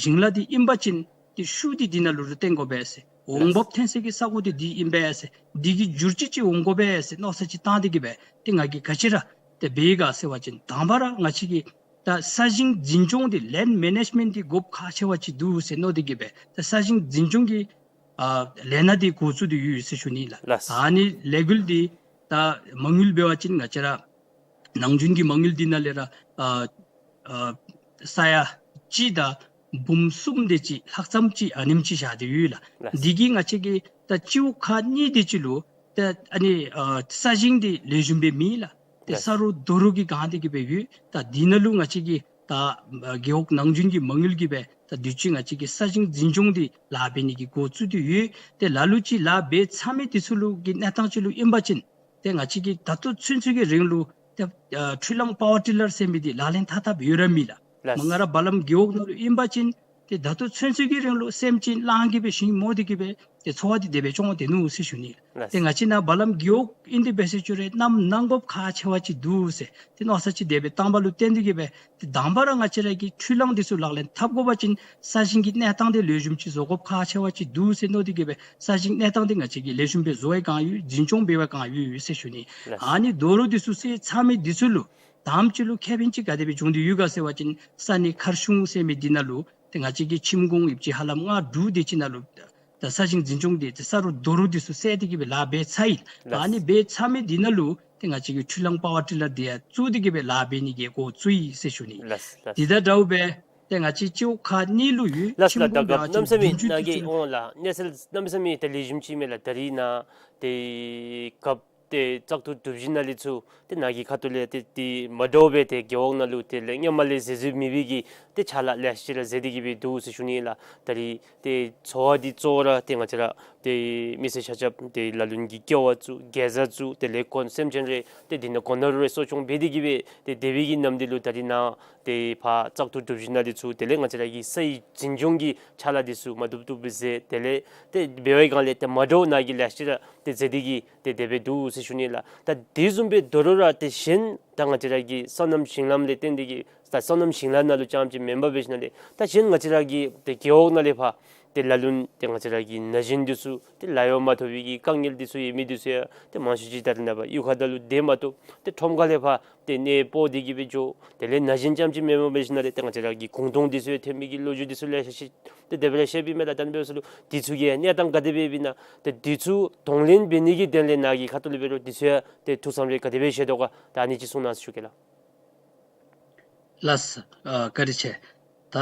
ཞིང་ལཱ་འདི་ཨིན་པ་ཅིན་ཏེ་ཤུལ་འདི་འདི་ནང་ལུ་ར་བརྟེན་དགོ་པས་ཟེར། འོང་འབབ་ཐོན་སའི་གི་ས་གོ་འདི་འདི་ཨིན་པས་ཟེར། འདི་གི་འགྱུར་བཅོས་ཅིག་འོང་དགོ་པས་ཟེར་མནོ་བསམ་ཅིག་བཏང་སྟེ་གི་སྦེ་ཏེ་ང་གིས་ག་ཅི་ར་ཏེ་འབད་ཡི་ག་ཟེར་བ་ཅིན་དང་པ་ར་ང་བཅས་ཀྱིས་ད་ས་ཞིང་འཛིན་སྐྱོང་འདི་ལེནཌ་མེ་ནེཇ་མེནཊ་འདི་དགོཔ་ཁག་ཆེ་བ་ཅིག་འདུག་ཟེར་མནོ་སྟེ་གི་སྦེ་ད་ས་ཞིང་འཛིན་སྐྱོང་གི་ཨ་ལས་སྣ་འདི་འགོ་བཙུགས་ཏེ་ཡོད་ཟེར་ཞུ་ནི་ལགས། ལགས། ཨ་ནི་ལས་འགུལ་འདི་ད་མ་དངུལ་འབད་བ་ཅིན་ང་བཅས་ར་ནང་རྒྱུན་གྱི་མ་དངུལ་འདི་ནང་ལས་ར་ཨ་ཨ་ས་ཡ་གཅིག་དང་འབུམ་གསུམ་དེ་ཅིག་ལྷག་ཙམ་ཅིག་ཨ་ནེམ་ཅིག་བཞག་སྟེ་ཡོད་ལགས། ལགས། འདི་གིས་ང་བཅས་ཀྱི་ད་སྤྱི་འོག་ཁག་གཉིས་དེ་ཅིག་ལུ་ད་ཨ་ནི་ཨ་ས་ཞིང་འདི་ལེགས་ཤོམ་སྦེ་མེད་ལགས། ཏེ་ལགས། ས་རུད་རྡོ་རུད་ཀྱིས་གང་སྟེ་གི་སྦེ་ཡོད། ད་འདི་ནང་ལུ་ང་བཅས་ཀྱིས་ད་ཨ་རྒེད་འོག་ནང་རྒྱུན་གྱི་མ་དངུལ་གྱིས་སྦེ་ད་དུས་ཅི་ང་བཅས་ཀྱིས་ས་ཞིང་འཛིན་སྐྱོང་འདི་ལཱ་འབད་ནི་གི་འགོ་བཙུགས་ཏེ་ཡོད། ཏེ་ལ་ལུ་ཅིག་ལཱ་འབད་ཚར་མི་འདི་ཚུ་ལུ་གི་གནས་སྟངས་ཅིག་ལུ་ཨིན་པ་ཅིན་ཏེ་ང་བཅས་ཀྱིས་ད་ལྟོ་ཚུན་ཚོད་ཀྱི་རིང་ལུ་ཏེ་ཨ་འཕྲུལ་གླང་པ་ཝར་ཊི་ལར་ཟེར་མི་འདི་ལག་ལེན་འཐབ་འཐབ་ཡོད་ར་མེད་ལགས། ལགས། མ་ང་ར་བ་ལམ་རྒེད་འོག་ནང་ལུ་ཨིན་པ་ཅིན་ཏེ་ད་ལྟོ་ཚུན་ཚོད་ཀྱི་རིང་ལུ་སེམས་ཅན་གླང་གིས་སྦེ་ཞིང་རྨོ་སྟེ་གི་སྦེ་ཏེ་འཚོ་བ་འདི་དེ་སྦེ་སྐྱོང་སྟེ་ནུག་ཟེར་ཞུ་ནི། ལགས། ཏེ་ང་བཅས་ནཱ་བ་ལམ་རྒེད་འོག་ཨིན་ཏེ་འབད་ཟེར་ཅི་རུང་གནམ་གནང་དགོཔ་ཁག་ཆེ་བ་ཅིག་འདུག་ཟེར་ཏེ་མནོ་བསམ་ཅིག་དེ་སྦེ་བཏང་བ་ལུ་བརྟེན་ཏེ་གི་སྦེ་ཏེ་དང་པ་ར་ང་བཅས་ར་གིས་འཕྲུལ་གླང་འདི་ཚུ་ལག་ལེན་འཐབ་དགོ་པ་ཅིན་ས་ཞིང་གི་གནས་སྟངས་འདི་ལེགས་ཤོམ་ཅིག་བཟོ་དགོཔ་ཁག་ཆེ་བ་ཅིག་འདུག་ཟེར་མནོ་སྟེ་གི་སྦེ་ས་ཞིང་གནས་སྟངས་འདི་ང་བཅས་ཀྱིས་ལེགས་ཤོམ་སྦེ་བཟོ་བའི་བསྒང་ཡོད། འཛིན་སྐྱོང་འབད་བའི་བསྒང་ཡོད་ཟེར་ཞུ་ནི། ལགས། ཨ་ནི་རྡོ་རུད་འདི་ཚུ་བསལ་ཚར་མི་འདི་ཚུ་ལུ་དང་པ་ཅིག་ལུ་ཁེ་ཕན་ཅིག་ག་དེ་སྦེ་བྱུང་སྟེ་ཡོད་ག་ཟེར་བ་ཅིན་ས་གནས་མཁར་གཞུང་ཟེར་མི་འདི་ནང་ལུ་ཏེ་ང་བཅས་ཀྱིས་ཁྱིམ་གུང་ཡིབ་ཅི་ཧ་ལམ་ལྔ་དྲུག་དེ་ཅིག་ནང་ལུ་ད་ས་ཞིང་འཛིན་སྐྱོང་འདི་ཏེ་ས་རུད་རྡོ་རུད་འདི་ཚུ་བསལ་ཏེ་གི་སྦེ་ལཱ་འབད་ཚར་ཡི། ལགས། ཨ་ནི་འབད་ཚར་མི་འདི་ནང་ལུ་ཏེ་ང་བཅས་ཀྱིས་འཕྲུལ་གླང་པ་ཝར་ཊི་ལར་འདི་ཡང་བཙུགས་ཏེ་གི་སྦེ་ལཱ་འབད་ནི་གི་འགོ་བཙུགས་ཡི་ཟེར་ཞུ་ནི། ལགས། ལགས། འདི་དང་འདྲཝ་སྦེ་ཏེ་ང་བཅས་སྤྱི་འོག་ཁག་གཉིས་ལུ་ཡོད། ལགས་ལགས། ཁྱིམ་གུང་ད་འབད་བ་ཅིན་གནམ་མེད་ས་མེད་བདུན་ཅུ་ནཱ་གི་དེ་ཅིག་འོང་ལགས། གནས་ཚུལ་གནམ་མེད་ས་མེད་ཏེ་ལེགས་ཤོམ་ཅིག་མས་ལགས། ད་རིས་ནཱ་ཏེ་སྐབས་ཏེ་བཙག་འཐུ་གྲུབ་ཞིནམ་ལས་ཚུར་ཏེ་ནཱ་གི་ཁ་ཐུག་ལས་ཏེ་ཏེ་མ་འདྲཝ་སྦེ་ཏེ་རྒེད་འོག་ནང་ལུ་ཏེ་ལས་སྔོན་མ་ལས་མཛད་མཛདཔ་མེད་པའི་གི་ཏེ་ཕྱག་ལཱ་ལེ་ཤ་ཅིག་ར་མཛད་དེ་གི་སྦེ་འདུག་ཟེར་ཞུ་ནི་ལགས། ད་རིས་ཏེ་འཚོ་བ་འདི་གཙོ་བོ་ར་ཏེ་ང་བཅས་ར་ཏེ་མི་སེར་ཆ་ཁྱབ་ཏེ་ལ་ལུ་གི་ཀེ་བ་བཙུགས་གེ་ཛ་བཙུགས་དེ་ལས་གོན་སེམས་ཅན་རེ་ཏེ་འདི་ནང་སྒོ་ནོར་རེ་གསོ་སྐྱོང་འབད་དེ་གི་སྦེ་ཏེ་སྡོད་པའི་གི་ནམ་དུས་ལུ་ད་རིས་ནཱ་ཏེ་ཕར་བཙག་འཐུ་གྲུབ་ཞིནམ་ལས་ཚུར་དེ་ལས་ང་བཅས་ར་གི་ས་ཡི་འཛིན་སྐྱོང་གི་ཕྱག་ལཱ་འདི་ཚུ་མ་བཏུབ་བཏུབ་སྦེ་མཛད། དེ་ལས་ཏེ་འབད་བའི་སྒང་ལས་ཏེ་མ་འདྲཝ་ནཱ་གིས་ལེ་ཤ་ཅིག་ར་ཏེ་མཛད་དེ་གི་ཏེ་དེ་སྦེ་འདུག་ཟེར་ཞུ་ནི་ལགས། ད་དེ་བཟུམ་སྦེ་དོ་རུང་ར་ཏེ་གཞན་ད་ང་བཅས་ར་གི་སོ་ནམ་ཞིང་ལམ་ལས་བརྟེན་ཏེ་གི་ད་སོ་ནམ་ཞིང་ལཱ་ནང་ལུ་རྐྱངམ་ཅིག་མེན་པར་འབད་ཞིནམ་ལས་ད་གཞན་ང་བཅས་ར་གི་ཏེ་རྒེད་འོག་ནང་ལས་ཕར་ཏེ་ལ་ལུ་ཏེ་ང་བཅས་ར་གི་ན་གཞོན་འདི་ཚུ་ཏེ་ལཱ་གཡོག་མ་ཐོབ་པའི་གི་དཀའ་ངལ་འདི་ཚུ་ཡོད་མི་འདི་ཚུ་ཡང་ཏེ་མང་ཤོས་ཅིག་ད་རེས་ནངས་པ་གཡུས་ཁ་ད་ལུ་སྡོད་མ་བཏུབ། ཏེ་ཁྲོམ་ཁ་ལས་ཕར་ཏེ་གནས་སྤོ་སྟེ་གི་སྦེ་འགྱོ། དེ་ལས་ན་གཞོན་རྐྱངམ་ཅིག་མེན་པར་འབད་ཞིནམ་ལས་ཏེ་ང་བཅས་ར་གི་གུང་སྟོང་འདི་ཚུ་ཡང་ཐོན་མི་གི་ལོ་རྒྱུས་འདི་ཚུ་ལེ་ཤ་ཅིག་ཏེ་དེ་སྦེ་ར་བཤདཔ་ཨིན་མས་ལགས། ད་ཨ་ནི་འབདཝ་ད་ལུ་འདི་ཚུ་གི་གནས་སྟངས་ག་དེ་སྦེ་ཡོདཔ་ཨིན་ན། ཏེ་འདི་ཚུ་གདོང་ལེན་འབད་ནི་གི་དོན་ལས་ནཱ་གི་ཁ་ཐུག་ལས་འབད་རུང་འདི་ཚུ་ཡང་ཏེ་ཐུགས་བསམ་རེ་ག་དེ་སྦེ་བཞེས་དོ་ག་ད་ཨ་ནི་ཅིག་གསུང་གནང་ཟེར་ཞུ་གེ་ལགས། ལགས་སོ། ཨ་བཀའ་དྲིན་ཆེ། ད་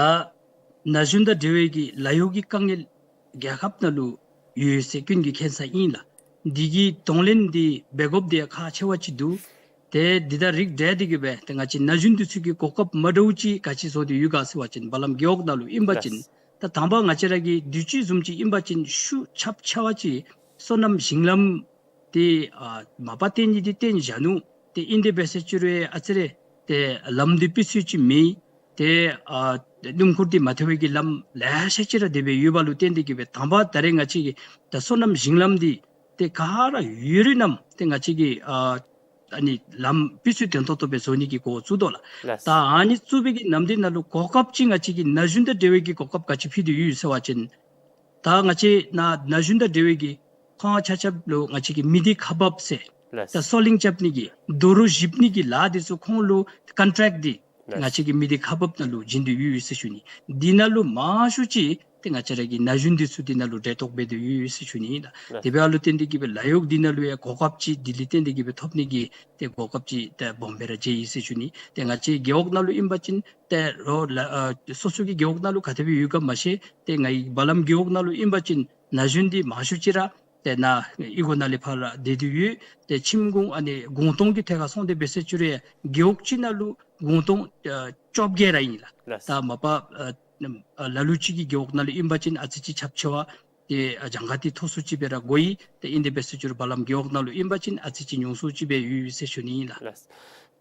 ན་གཞོན་དང་འབྲེལ་བའི་གི་ལཱ་གཡོག་གི་དཀའ་ངལ་རྒྱལ་ཁབ་ནང་ལུ་ཡོད་ཟེར་ཀུན་གྱིས་མཁྱེན་ས་ཨིན་ལགས། འདི་གི་གདོང་ལེན་འདི་འབད་དགོཔ་འདི་ཡང་ཁག་ཆེ་བ་ཅིག་འདུག། ཏེ་འདི་དང་རིགས་བསྒྲེས་ཏེ་གི་སྦེ་ཏེ་ང་བཅས་ན་གཞོན་འདི་ཚུ་གི་གོ་སྐབས་མ་འདྲཝ་ཅིག་ག་ཅི་བཟོ་སྟེ་ཡོད་ག་ཟེར་བ་ཅིན་བ་ལམ་རྒེད་འོག་ནང་ལུ་ཨིན་པ་ཅིན་ལགས། ད་དང་པ་ང་བཅས་ར་གི་དུས་ཅི་བཟུམ་ཅིག་ཨིན་པ་ཅིན་ཤུགས་རྐྱབ་ཆེ་བ་ཅིག་སོ་ནམ་ཞིང་ལམ་ ཏེ་ཨ་མ་པ་རྟེན་གྱི་འདི་རྟེན་བཞག་ནུག། ཏེ་ཨིན་དེ་འབད་ཟེར་ཅི་རུང་ཨ་ཙི་རེ་ཏེ་ལམ་འདི་ཕུད་ཚུགས་ཅིག་མེད། ཏེ་ཨ་སྣུམ་འཁོར་འདི་མ་ཐོན་པའི་གི་ལམ་ལེ་ཤ་ཅིག་ར་དེ་སྦེ་ཡོདཔ་ལུ་བརྟེན་ཏེ་གི་སྦེ་དང་པ་ད་རེས་ང་བཅས་ཀྱིས་ད་སོ་ནམ་ཞིང་ལམ་འདི་ཏེ་ག་ར་ཡོད་རིགས་རྣམས་ཏེ་ང་བཅས་ཀྱིས་ཨ་ཨ་ནི་ལམ་ཕུད་ཚུགས་དོན་ཏོག་ཏོ་སྦེ་བཟོ་ནི་གི་འགོ་བཙུགས་དོ་ལགས། ལགས། ད་ཨ་ནི་བཙུགས་པའི་གི་ནམ་དུས་ནང་ལུ་གོ་སྐབས་ཅིག་ང་བཅས་ཀྱིས་ན་གཞོན་དང་འབྲེལ་བའི་གི་གོ་སྐབས་ག་ཅི་ཕུལ་ཏེ་ཡོད་ཟེར་བ་ཅིན་ད་ང་བཅས་ན་ན་གཞོན་དང་འབྲེལ་བའི་གི་ཁོང་ཆ་ཁྱབ་ལུ་ང་བཅས་ཀྱིས་མི་སྡེ་ཁག་འབག་ཟེར། ལགས། ད་སོལ་ལིང་རྐྱབ་ནི་གི་རྡོ་རུག་བཞིབ་ནི་གི་ལཱ་འདི་ཚུ་ཁོང་ལུ་ཀོན་ཊེཀཊ་འདི་ལགས། ང་བཅས་ཀྱིས་མི་སྡེ་ཁག་འབག་ནང་ལུ་བྱིན་ཏེ་ཡོད་ཡོད་ཟེར་ཞུ་ནི། འདི་ནང་ལུ་མང་ཤོས་ཅིག་ཏེ་ང་བཅས་ར་གི་ན་གཞོན་འདི་ཚུ་འདི་ནང་ལུ་གྲལ་གཏོགས་འབད་དེ་ཡོད་ཡོད་ཟེར་ཞུ་ནི་ལགས། ལགས། དེ་འབདཝ་ལུ་བརྟེན་ཏེ་གི་སྦེ་ལཱ་གཡོག་འདི་ནང་ལུ་ཡང་གོ་སྐབས་ཅིག་འདི་ལུ་བརྟེན་ཏེ་གི་སྦེ་ཐོབ་ནི་གི་ཏེ་གོ་སྐབས་ཅིག་ཏེ་སྦོམ་སྦེ་ར་མཇལ་ཡི་ཟེར་ཞུ་ནི། ཏེ་ང་བཅས་རྒེད་འོག་ནང་ལུ་ཨིན་པ་ཅིན་ཏེ་རོགས་ལཱ་ཨ་སོ་སོ་གི་རྒེད་འོག་ནང་ལུ་ག་དེ་སྦེ་ཡོད་ག་མ་ཤེས། ཏེ་ང་བའི་བ་ལམ་རྒེད་འོག་ནང་ལུ་ཨིན་པ་ཅིན་ན་གཞོན་འདི་མང་ཤོས་ཅིག་ར་ཏེ་ནཱ་གཡུས་སྒོ་ནང་ལས་ཕར་ར་སྡོད་དེ་ཡོད། ཏེ་ཁྱིམ་གུང་ཨ་ནི་གུང་སྟོང་གི་ཐད་ཁར་སོང་སྟེ་འབད་ཟེར་ཅི་རུང་རྒེད་འོག་ཅིག་ནང་ལུ་གུང་སྟོང་ཨ་བཅོ་བརྒྱད་ར་ཨིན་ལགས། ལགས། ད་མ་པ་ཨ་ཨ་ལ་ལུ་ཅིག་གི་རྒེད་འོག་ནང་ལུ་ཨིན་པ་ཅིན་ཨ་ཙི་ཅིག་ཁྱབ་ཆེ་བ་ཏེ་ཨ་གྱངས་ཁ་འདི་མཐོ་སུ་ཅིག་སྦེ་ར་གོ་ཡི། ཏེ་ཨིན་དེ་འབད་ཟེར་ཅི་རུང་བ་ལམ་རྒེད་འོག་ནང་ལུ་ཨིན་པ་ཅིན་ཨ་ཙི་ཅིག་ཉུང་སུ་ཅིག་སྦེ་ཡོད་ཡོད་ཟེར་ཞུ་ནི་ཨིན་ལགས། ལགས།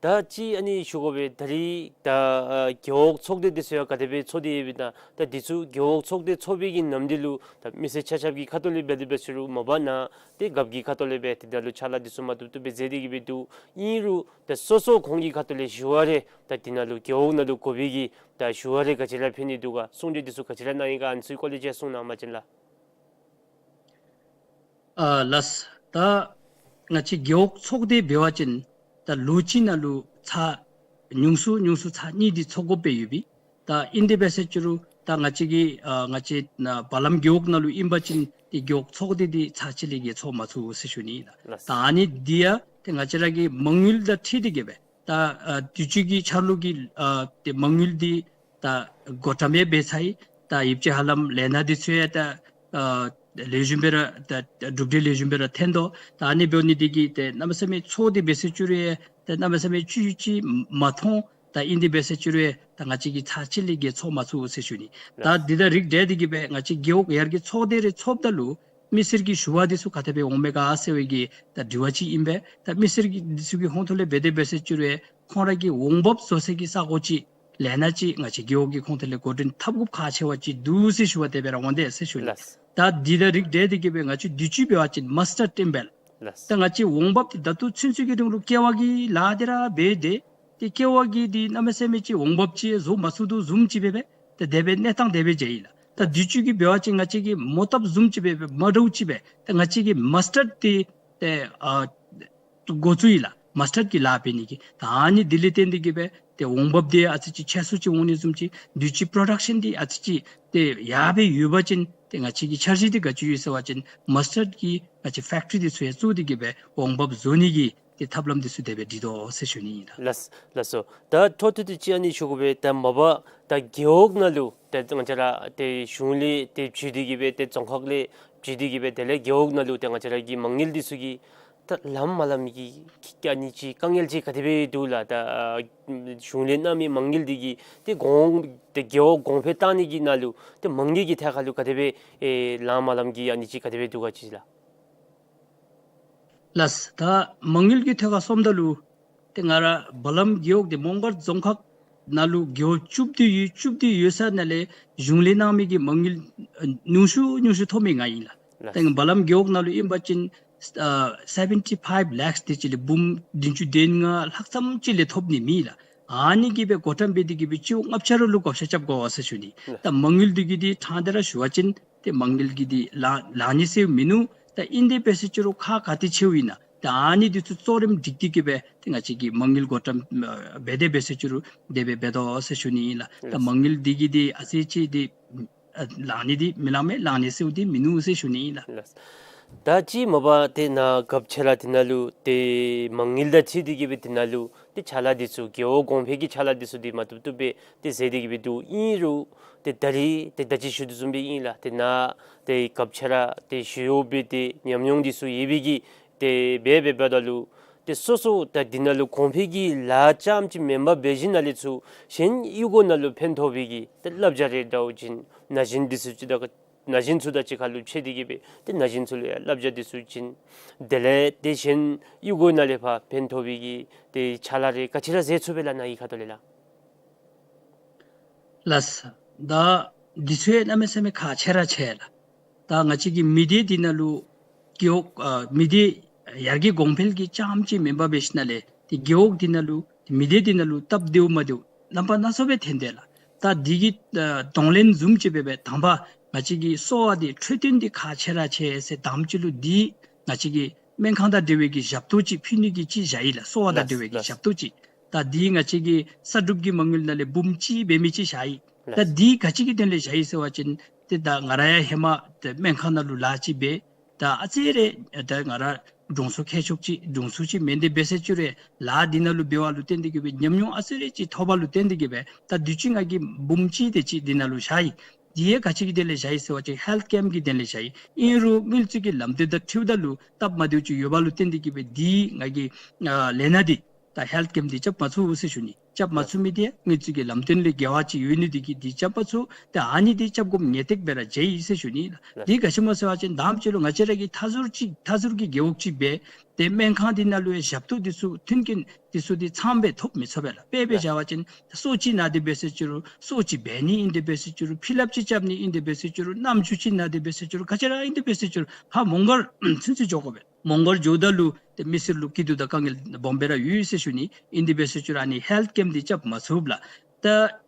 ད་ཅི་ཨ་ནི་ཞུ་དགོ་པས། ད་རེས་ད་ཨ་རྒེད་འོག་ཚོགས་སྡེ་འདི་ཚུ་ཡང་ག་དེ་སྦེ་ཚོགས་ཏེ་ཡོདཔ་ཨིན་ན། ད་འདི་ཚུ་རྒེད་འོག་ཚོགས་སྡེ་ཚོགས་པའི་གི་ནམ་དུས་ལུ་ད་མི་སེར་ཆ་ཁྱབ་ཀྱི་ཁ་ཐུག་ལས་འབད་དེ་འབད་ཟེར་རུང་མ་པ་ནཱ་ཏེ་རྒཔོ་གི་ཁ་ཐུག་ལས་འབད་དེ་ད་ལུ་ཕྱག་ལཱ་འདི་ཚུ་མ་བཏུབ་བཏུབ་སྦེ་མཛད་དེ་གི་སྦེ་འདུག། ཨིན་རུང་ད་སོ་སོ་ཁོང་གི་ཁ་ཐུག་ལས་ཞུ་བ་རེ་ད་འདི་ནང་ལུ་རྒེད་འོག་ནང་ལུ་དགོ་པའི་གི་ད་ཞུ་བ་རེ་ག་ཅི་ར་ཕུལ་ནི་འདུག་ག། གསུང་གྲོས་འདི་ཚུ་ག་ཅི་ར་གནང་ཡི་ག། ཨ་ནི་ཚུའི་སྐོར་ལས་ཅིག་གསུང་གནང་བ་ཅིན་ལགས། ཨ་ལགས། ད་ང་བཅས་རྒེད་འོག་ཚོགས་སྡེ་འབད་བ་ཅིན་ད་ལོ་གཅིག་ནང་ལུ་ཚར་ཉུང་སུ་ཉུང་སུ་ཚར་གཉིས་འདི་ཚོགས་དགོཔ་སྦེ་ཡོད་པས། ད་ཨིན་དེ་འབད་ཟེར་ཅི་རུང་ད་ང་བཅས་ཀྱི་ཨ་ང་བཅས་ན་བ་ལམ་རྒེད་འོག་ནང་ལུ་ཨིན་པ་ཅིན་ཏེ་རྒེད་འོག་ཚོགས་སྡེ་འདི་ཚར་གཅིག་ལས་བརྒལ་ཚོགས་མ་ཚུགས་ཟེར་ཞུ་ནི་ཨིན་ལགས། ལགས། ད་ཨ་ནི་འདི་ཡང་ཏེ་ང་བཅས་ར་གི་མ་དངུལ་དང་འཁྲིལ་ཏེ་གི་སྦེ་ད་ཨ་དུས་ཅི་གི་འཆར་ལོ་གི་ཨ་ཏེ་མ་དངུལ་འདི་ད་བགོ་བཀྲམ་ཡང་འབད་ཚར་ཡི། ད་ཡིབ་ཅི་ཧ་ལམ་ལས་སྣ་འདི་ཚུ་ཡང་ད་ཨ་ལེགས་ཤོམ་སྦེ་ར་ད་གྲུབ་འབྲས་ལེགས་ཤོམ་སྦེ་ར་ཐོན་དོ། ད་ཨ་ནི་འབདཝ་ལས་འདི་གིས་ཏེ་གནམ་མེད་ས་མེད་ཚོགས་སྡེ་འབད་ཟེར་ཅི་རུང་ཡང་ཏེ་གནམ་མེད་ས་མེད་ཅིག་ཅིག་མ་མཐོང་། ད་ཨིན་དེ་འབད་ཟེར་ཅི་རུང་ཡང་ད་ང་བཅས་ཀྱིས་ཚར་གཅིག་ལས་བརྒལ་ཚོགས་མ་ཚུགས་ཟེར་ཞུ་ནི། ད་འདི་དང་རིགས་བསྒྲེས་ཏེ་གི་སྦེ་ང་བཅས་རྒེད་འོག་ཡར་རྒྱས་ཚོགས་སྡེ་རེ་ཚོགསཔ་ད་ལུ་མི་སེར་གྱི་ཞུ་བ་འདི་ཚུ་ག་དེ་སྦེ་འོང་མས་ག་ཟེར་བའི་གི་ད་དྲི་བ་ཅིག་ཨིན་པས། ད་མི་སེར་གྱི་འདི་ཚུ་གི་ཧོང་ཐོག་ལས་འབད་དེ་འབད་ཟེར་ཅི་རུང་ཡང་ཁོང་ར་གི་འོང་འབབ་བཟོ་སའི་གི་ས་གོ་ཅིག་ལས་སྣ་ཅིག་ང་བཅས་རྒེད་འོག་གི་ཁོང་ཐོག་ལས་འགོ་འདྲེན་འཐབ་དགོཔ་ཁག་ཆེ་བ་ཅིག་འདུག་ཟེར་ཞུ་བ་དེ་སྦེ་ར་འོང་དེས་ཟེར་ཞུ་ནི། ལགས། ད་འདི་དང་རིགས་བསྒྲེས་ཏེ་གི་སྦེ་ང་བཅས་དུས་ཅི་འབད་བ་ཅིན་མ་སི་ཊརཌ་ཨིན་པས། ལགས། ད་ང་བཅས་འོང་འབབ་འདི་ད་ལྟོ་ཚུན་ཚོད་ཀྱི་རིང་ལུ་ཀེ་བ་གི་ལཱ་འདི་ར་འབད་དེ་ཏེ་ཀེ་བ་གི་འདི་གནམ་མེད་ས་མེད་ཅིག་འོང་འབབ་ཅིག་བཟོ་མ་ཚུགས་དོ་བཟུམ་ཅིག་སྦེ་སྦེ་ཏེ་དེ་སྦེ་གནས་སྟངས་དེ་སྦེ་མཇལ་ཡི་ལགས། ད་དུས་ཅི་གི་འབད་བ་ཅིན་ང་བཅས་ཀྱིས་མོ་བཏབ་བཟུམ་ཅིག་སྦེ་སྦེ་མ་འདྲཝ་ཅིག་སྦེ་ད་ང་བཅས་ཀྱིས་མ་སི་ཊརཌ་འདི་ཏེ་ཨ་འགོ་བཙུགས་ཡི་ལགས། མ་སི་ཊརཌ་ཀྱི་ལཱ་འབད་ནི་གི། ད་ཨ་ནི་འདི་ལས་བརྟེན་ཏེ་གི་སྦེ་ཏེ་འོང་འབབ་འདི་ཨ་ཙི་ཅིག་ཆེ་སུ་ཅིག་འོང་ནི་བཟུམ་ཅིག་དུས་ཅི་པྲོ་ཌག་ཤཱན་འདི་ཨ་ཙི་ཅིག་ཏེ་ཡར་སྦེ་ཡོད་པ་ཅིན་ཏེ་ང་བཅས་ཀྱི་འཆར་གཞི་འདི་ག་ཅི་ཡོད་ཟེར་བ་ཅིན་མ་སི་ཊརཌ་ཀྱི་ང་བཅས་ཕེཀ་ཊི་རི་འདི་ཚུ་ཡང་བཙུགས་ཏེ་གི་སྦེ་འོང་འབབ་བཟོ་ནི་གི་ཏེ་ཐབས་ལམ་འདི་ཚུ་དེ་སྦེ་སྒྲིག་དོ་ཟེར་ཞུ་ནི་ཨིན་ལགས། ལགས་ལགས་སོ། ད་མཐོ་ཐུག་ཏུ་ཅིག་ཨ་ནི་ཞུ་དགོ་པས། ད་མ་པ་ད་རྒེད་འོག་ནང་ལུ་ཏེ་ང་བཅས་ར་ཏེ་གཞུང་ལས་ཏེ་བྱོན་ཏེ་གི་སྦེ་ཏེ་རྫོང་ཁག་ལས་བྱོན་ཏེ་གི་སྦེ་དེ་ལས་རྒེད་འོག་ནང་ལུ་ཏེ་ང་བཅས་ར་གི་མ་དངུལ་འདི་ཚུ་གི་ད་ལངམ་མ་ལངམ་གི་ཨ་ནི་ཅིག་དཀའ་ངལ་ཅིག་ག་དེ་སྦེ་འདུག་ལགས། ད་གཞུང་ལས་གནང་མི་མ་དངུལ་འདི་གིས་ཏེ་གོང་ཏེ་རྒེད་འོག་གོང་འཕེལ་བཏང་ནི་གི་ནང་ལུ་ཏེ་མ་དངུལ་གྱི་ཐད་ཁར་ལུ་ག་དེ་སྦེ་ཨེ་ལངམ་མ་ལངམ་གི་ཨ་ནི་ཅིག་ག་དེ་སྦེ་འདུག་ག་ཅིག་ལགས། ལགས། ད་མ་དངུལ་གྱི་ཐད་ཁར་སོངམ་ད་ལུ་ཏེ་ང་ར་བ་ལམ་རྒེད་འོག་འདི་མོང་སྒར་རྫོང་ཁག་ནང་ལུ་རྒེད་འོག་བཅུ་བདུན་ཡོད། བཅུ་བདུན་ཡོད་ས་ནང་ལས་གཞུང་ལས་གནང་མི་གི་མ་དངུལ་ཨ་ཉུང་ཤོས་ཉུང་ཤོས་ཐོབ་མི་ང་ཨིན་ལགས། ལགས། ཏེ་བ་ལམ་རྒེད་འོག་ནང་ལུ་ཨིན་པ་ཅིན་ཨ་སེ་བེན་ཊི་ཕའིབ་ལེཀསི་དེ་ཅིག་ལས་འབུམ་བདུན་ཅུ་དོན་ལྔ་ལྷག་ཙམ་ཅིག་ལས་ཐོབ་ནི་མེད་ལགས། ཨ་ནི་གིས་སྦེ་བགོ་བཀྲམ་འབད་དེ་གི་སྦེ་སྤྱི་འོག་ལྔ་བརྒྱ་རེ་ལུ་བགོ་བཤའ་རྐྱབ་དགོ་ཟེར་ཞུ་ནི། ལགས། ད་མ་དངུལ་འདི་གི་འདི་ཕྲང་སྟེ་ར་ཞུ་བ་ཅིན་ཏེ་མ་དངུལ་གྱི་འདི་ལང་ལང་ནི་ཟེར་མིན་ནུག། ད་ཨིན་དེ་འབད་ཟེར་ཅི་རུང་ཁག་ག་ཏེ་ཆེཝ་ཨིན་ན་ད་ཨ་ནི་འདི་ཚུ་གཙོ་རིམ་སྒྲིག་སྟེ་གི་སྦེ་ཏེ་ང་བཅས་ཀྱིས་མ་དངུལ་བགོ་བཀྲམ་ཨ་འབད་དེ་འབད་ཟེར་ཅི་རུང་དེ་སྦེ་འབད་དོ་ཟེར་ཞུ་ནི་ཨིན་ལགས། ད་ལགས། མ་དངུལ་འདི་གི་འདི་ཨ་ཙི་ཅིག་འདི་ཨ་ལང་ནི་འདི་མི་ལང་མས། ལང་ནི་ཟེརཝ་འདི་མིན་ནུག་ཟེར་ཞུ་ནི་ཨིན་ལགས། ལགས། ད་ཅི་མ་པ་ཏེ་ནཱ་རྒཔོ་ཁྱོད་ར་འདི་ནང་ལུ་ཏེ་མ་དངུལ་དང་འཁྲིལ་ཏེ་གི་སྦེ་འདི་ནང་ལུ་ཏེ་ཕྱག་ལཱ་འདི་ཚུ་རྒེད་འོག་གོང་འཕེལ་གྱི་ཕྱག་ལཱ་འདི་ཚུ་འདི་མ་བཏུབ་བཏུབ་སྦེ་ཏེ་མཛད་དེ་གི་སྦེ་འདུག། ཨིན་རུང་ཏེ་ད་རེས་ཏེ་ད་ཅི་ཞུ་དོ་བཟུམ་སྦེ་ཨིན་ལགས། ཏེ་ནཱ་ཏེ་རྒཔོ་ཁྱོད་ར་ཏེ་ཞུ་ཡོད་པའི་ཏེ་ཉམས་མྱོང་འདི་ཚུ་ཡོད་པའི་གི་ཏེ་འབད་འབད་འབདཝ་ད་ལུ་ཏེ་སོ་སོ་ད་འདི་ནང་ལུ་གོང་འཕེལ་གྱི་ལཱ་རྐྱངམ་ཅིག་མེན་པར་འབད་ཞིནམ་ལས་ཚུར་གཞན་གཡུས་སྒོ་ནང་ལུ་ཕན་ཐོགས་པའི་གི་ཏེ་བསླབ་བྱ་རེ་འདྲཝ་ཅིག་ན་གཞོན་འདི་ཚུ་ཅིག་དང་ ན་གཞོན་ཚུ་དང་གཅིག་ཁར་ལུ་ཕྱད་དེ་གི་སྦེ་ཏེ་ན་གཞོན་ཚུ་ལུ་ཡང་བསླབ་བྱ་འདི་ཚུ་བྱིན། དེ་ལས་ཏེ་གཞན་གཡུས་སྒོ་ནང་ལས་ཕར་ཕན་ཐོགས་པའི་གི་ཏེ་ཕྱག་ལཱ་རེ་ག་ཅི་ར་མཛད་ཚུགས་པས་ལགས་ནཱ་གི་ཁ་ཐུག་ལས་ལགས། ལགས། ད་འདི་ཚུ་ཡང་གནམ་མེད་ས་མེད་ཁག་ཆེ་ར་ཆེ་ལགས། ད་ང་བཅས་ཀྱི་མི་སྡེ་འདི་ནང་ལུ་རྒེད་འོག་ཨ་མི་སྡེ་ཡར་རྒྱས་གོང་འཕེལ་གྱི་རྐྱངམ་ཅིག་མེན་པར་འབད་ཞིནམ་ལས་ཏེ་རྒེད་འོག་འདི་ནང་ལུ་མི་སྡེ་འདི་ནང་ལུ་སྟབས་བདེཝ་མ་བདེཝ་རྣམ་པ་སྣ་ཚོགས་སྦེ་ཐོན་དེས་ལགས། ད་འདི་གི་ཨ་གདོང་ལེན་བཟུམ་ཅིག་སྦེ་སྦེ་དང་པ་ང་བཅས་ཀྱི་གསོ་བ་འདི་འཕྲོད་བསྟེན་འདི་ཁག་ཆེ་ར་ཆེ་ཟེར་དང་པ་ཅིག་ལུ་འདི་ང་བཅས་ཀྱི་སྨན་ཁང་དང་འབྲེལ་བའི་གི་ཞབས་ཏོག་ཅིག་ཕུལ་ནི་གི་ཅིག་བཞག་ཡི་ལགས། གསོ་བ་དང་ལགས་འབྲེལ་བའི་གི་ལགས། ཞབས་ཏོག་ཅིག། ད་འདི་ང་བཅས་ཀྱི་གསར་སྒྲུབ་ཀྱི་མ་དངུལ་ནང་ལས་འབུམ་གཅིག་འབད་མི་ཅིག་བཞག་ཡི། ད་ལགས། འདི་ག་ཅི་གི་དོན་ལས་བཞག་ཡི་ཟེར་བ་ཅིན་ཏེ་ད་ང་ར་ཡང་ཧེ་མ་ཏེ་སྨན་ཁང་ནང་ལུ་ལཱ་ཅིག་འབད། ད་ཨ་ཙི་རེ་ད་ང་ར་གྲོང་ཚོ་ཁྱད་ཆོས་ཅིག་གྲོང་ཚོ་ཅིག་མེན་ཏེ་འབད་ཟེར་ཅི་རུང་ལཱ་འདི་ནང་ལུ་འབད་བ་ལུ་བརྟེན་ཏེ་གི་སྦེ་ཉམས་མྱོང་ཨ་ཙི་རེ་ཅིག་ཐོབ་པ་ལུ་བརྟེན་ཏེ་གི་སྦེ་ད་དུས་ཅི་ང་གིས་འབུམ་གཅིག་དེ་ཅིག་འདི་ནང་ལུ་བཞག་ཡི། འདི་ཡང་ག་ཅི་གི་དོན་ལས་བཞག་ཡི་ཟེར་བ་ཅིན་ཧེལཐ་ཀེམ་གྱི་དོན་ལས་བཞག་ཡི། ཨིན་རུང་དངུལ་རྩིས་ཀྱི་ལམ་སྟོན་དང་འཁྲིལཝ་ད་ལུ་སྟབས་མ་བདེཝ་ཅིག་ཡོད་པ་ལུ་བརྟེན་ཏེ་གི་སྦེ་འདི་ང་གིས་ཨ་ལས་སྣ་འདི་ད་ཧེལཐ་ཀེམ་འདི་རྐྱབ་མ་ཚུགས་ཟེར་ཞུ་ནི། རྐྱབ་མ་ཚུགས་མི་འདི་དངུལ་རྩིས་ཀྱི་ལམ་སྟོན་ལས་འགལ་བ་ཅིག་ཡོད་ནི་འདི་གིས་འདི་རྐྱབ་མ་ཚུགས། ཏེ་ཨ་ནི་འདི་རྐྱབ་དགོཔ་ངེས་ཏིག་སྦེ་ར་མཇལ་ཡི་ཟེར་ཞུ་ནི་ལགས། འདི་ག་ཅི་སྨོ་ཟེར་བ་ཅིན་དང་པ་ཅིག་ལུ་ང་བཅས་ར་གི་མཐའ་ཟུར་ཅིག་མཐའ་ཟུར་གྱི་རྒེད་འོག་ཅིག་འབད་ཏེ་སྨན་ཁང་འདི་ནང་ལུ་ཡང་ཞབས་ཏོག་འདི་ཚུ་མཐུན་རྐྱེན་འདི་ཚུ་འདི་ཚངམ་སྦེ་ཐོབ་མི་ཚུགས་པས་ལགས། དཔེ་སྦེ་ལགས། བཞག་པ་ཅིན་གསོ་ཅིག་ན་སྟེ་འབད་ཟེར་ཅི་རུང་གསོ་ཅིག་འབད་ནི་ཨིན་ཏེ་འབད་ཟེར་ཅི་རུང་ཕྱི་ལཱ་ཅིག་རྐྱབ་ནི་ཨིན་ཏེ་འབད་ཟེར་ཅི་རུང་རྣམ་ཅོག་ཅིག་ན་སྟེ་འབད་ཟེར་ཅི་རུང་ག་ཅི་ར་ཨིན་ཏེ་འབད་ཟེར་ཅི་རུང་ཕར་མོང་སྒར་ཚུན་ཚོད་འགྱོ་དགོ་པས། མོང་སྒར་འགྱོཝ་ད་ལུ་ཏེ་མི་སེར་ལུ་སྐྱིད་སྡུག་དང་དཀའ་ངལ་སྦོམ་སྦེ་ར་ཡོད་ཟེར་ཞུ་ནི། ཨིན་ཏེ་འབད་ཟེར་ཅི་རུང་ཨ་ནི་ཧེལཐ་ཀེམ་འདི་རྐྱབ་མ་ཚུགས་པས་ལགས། ད་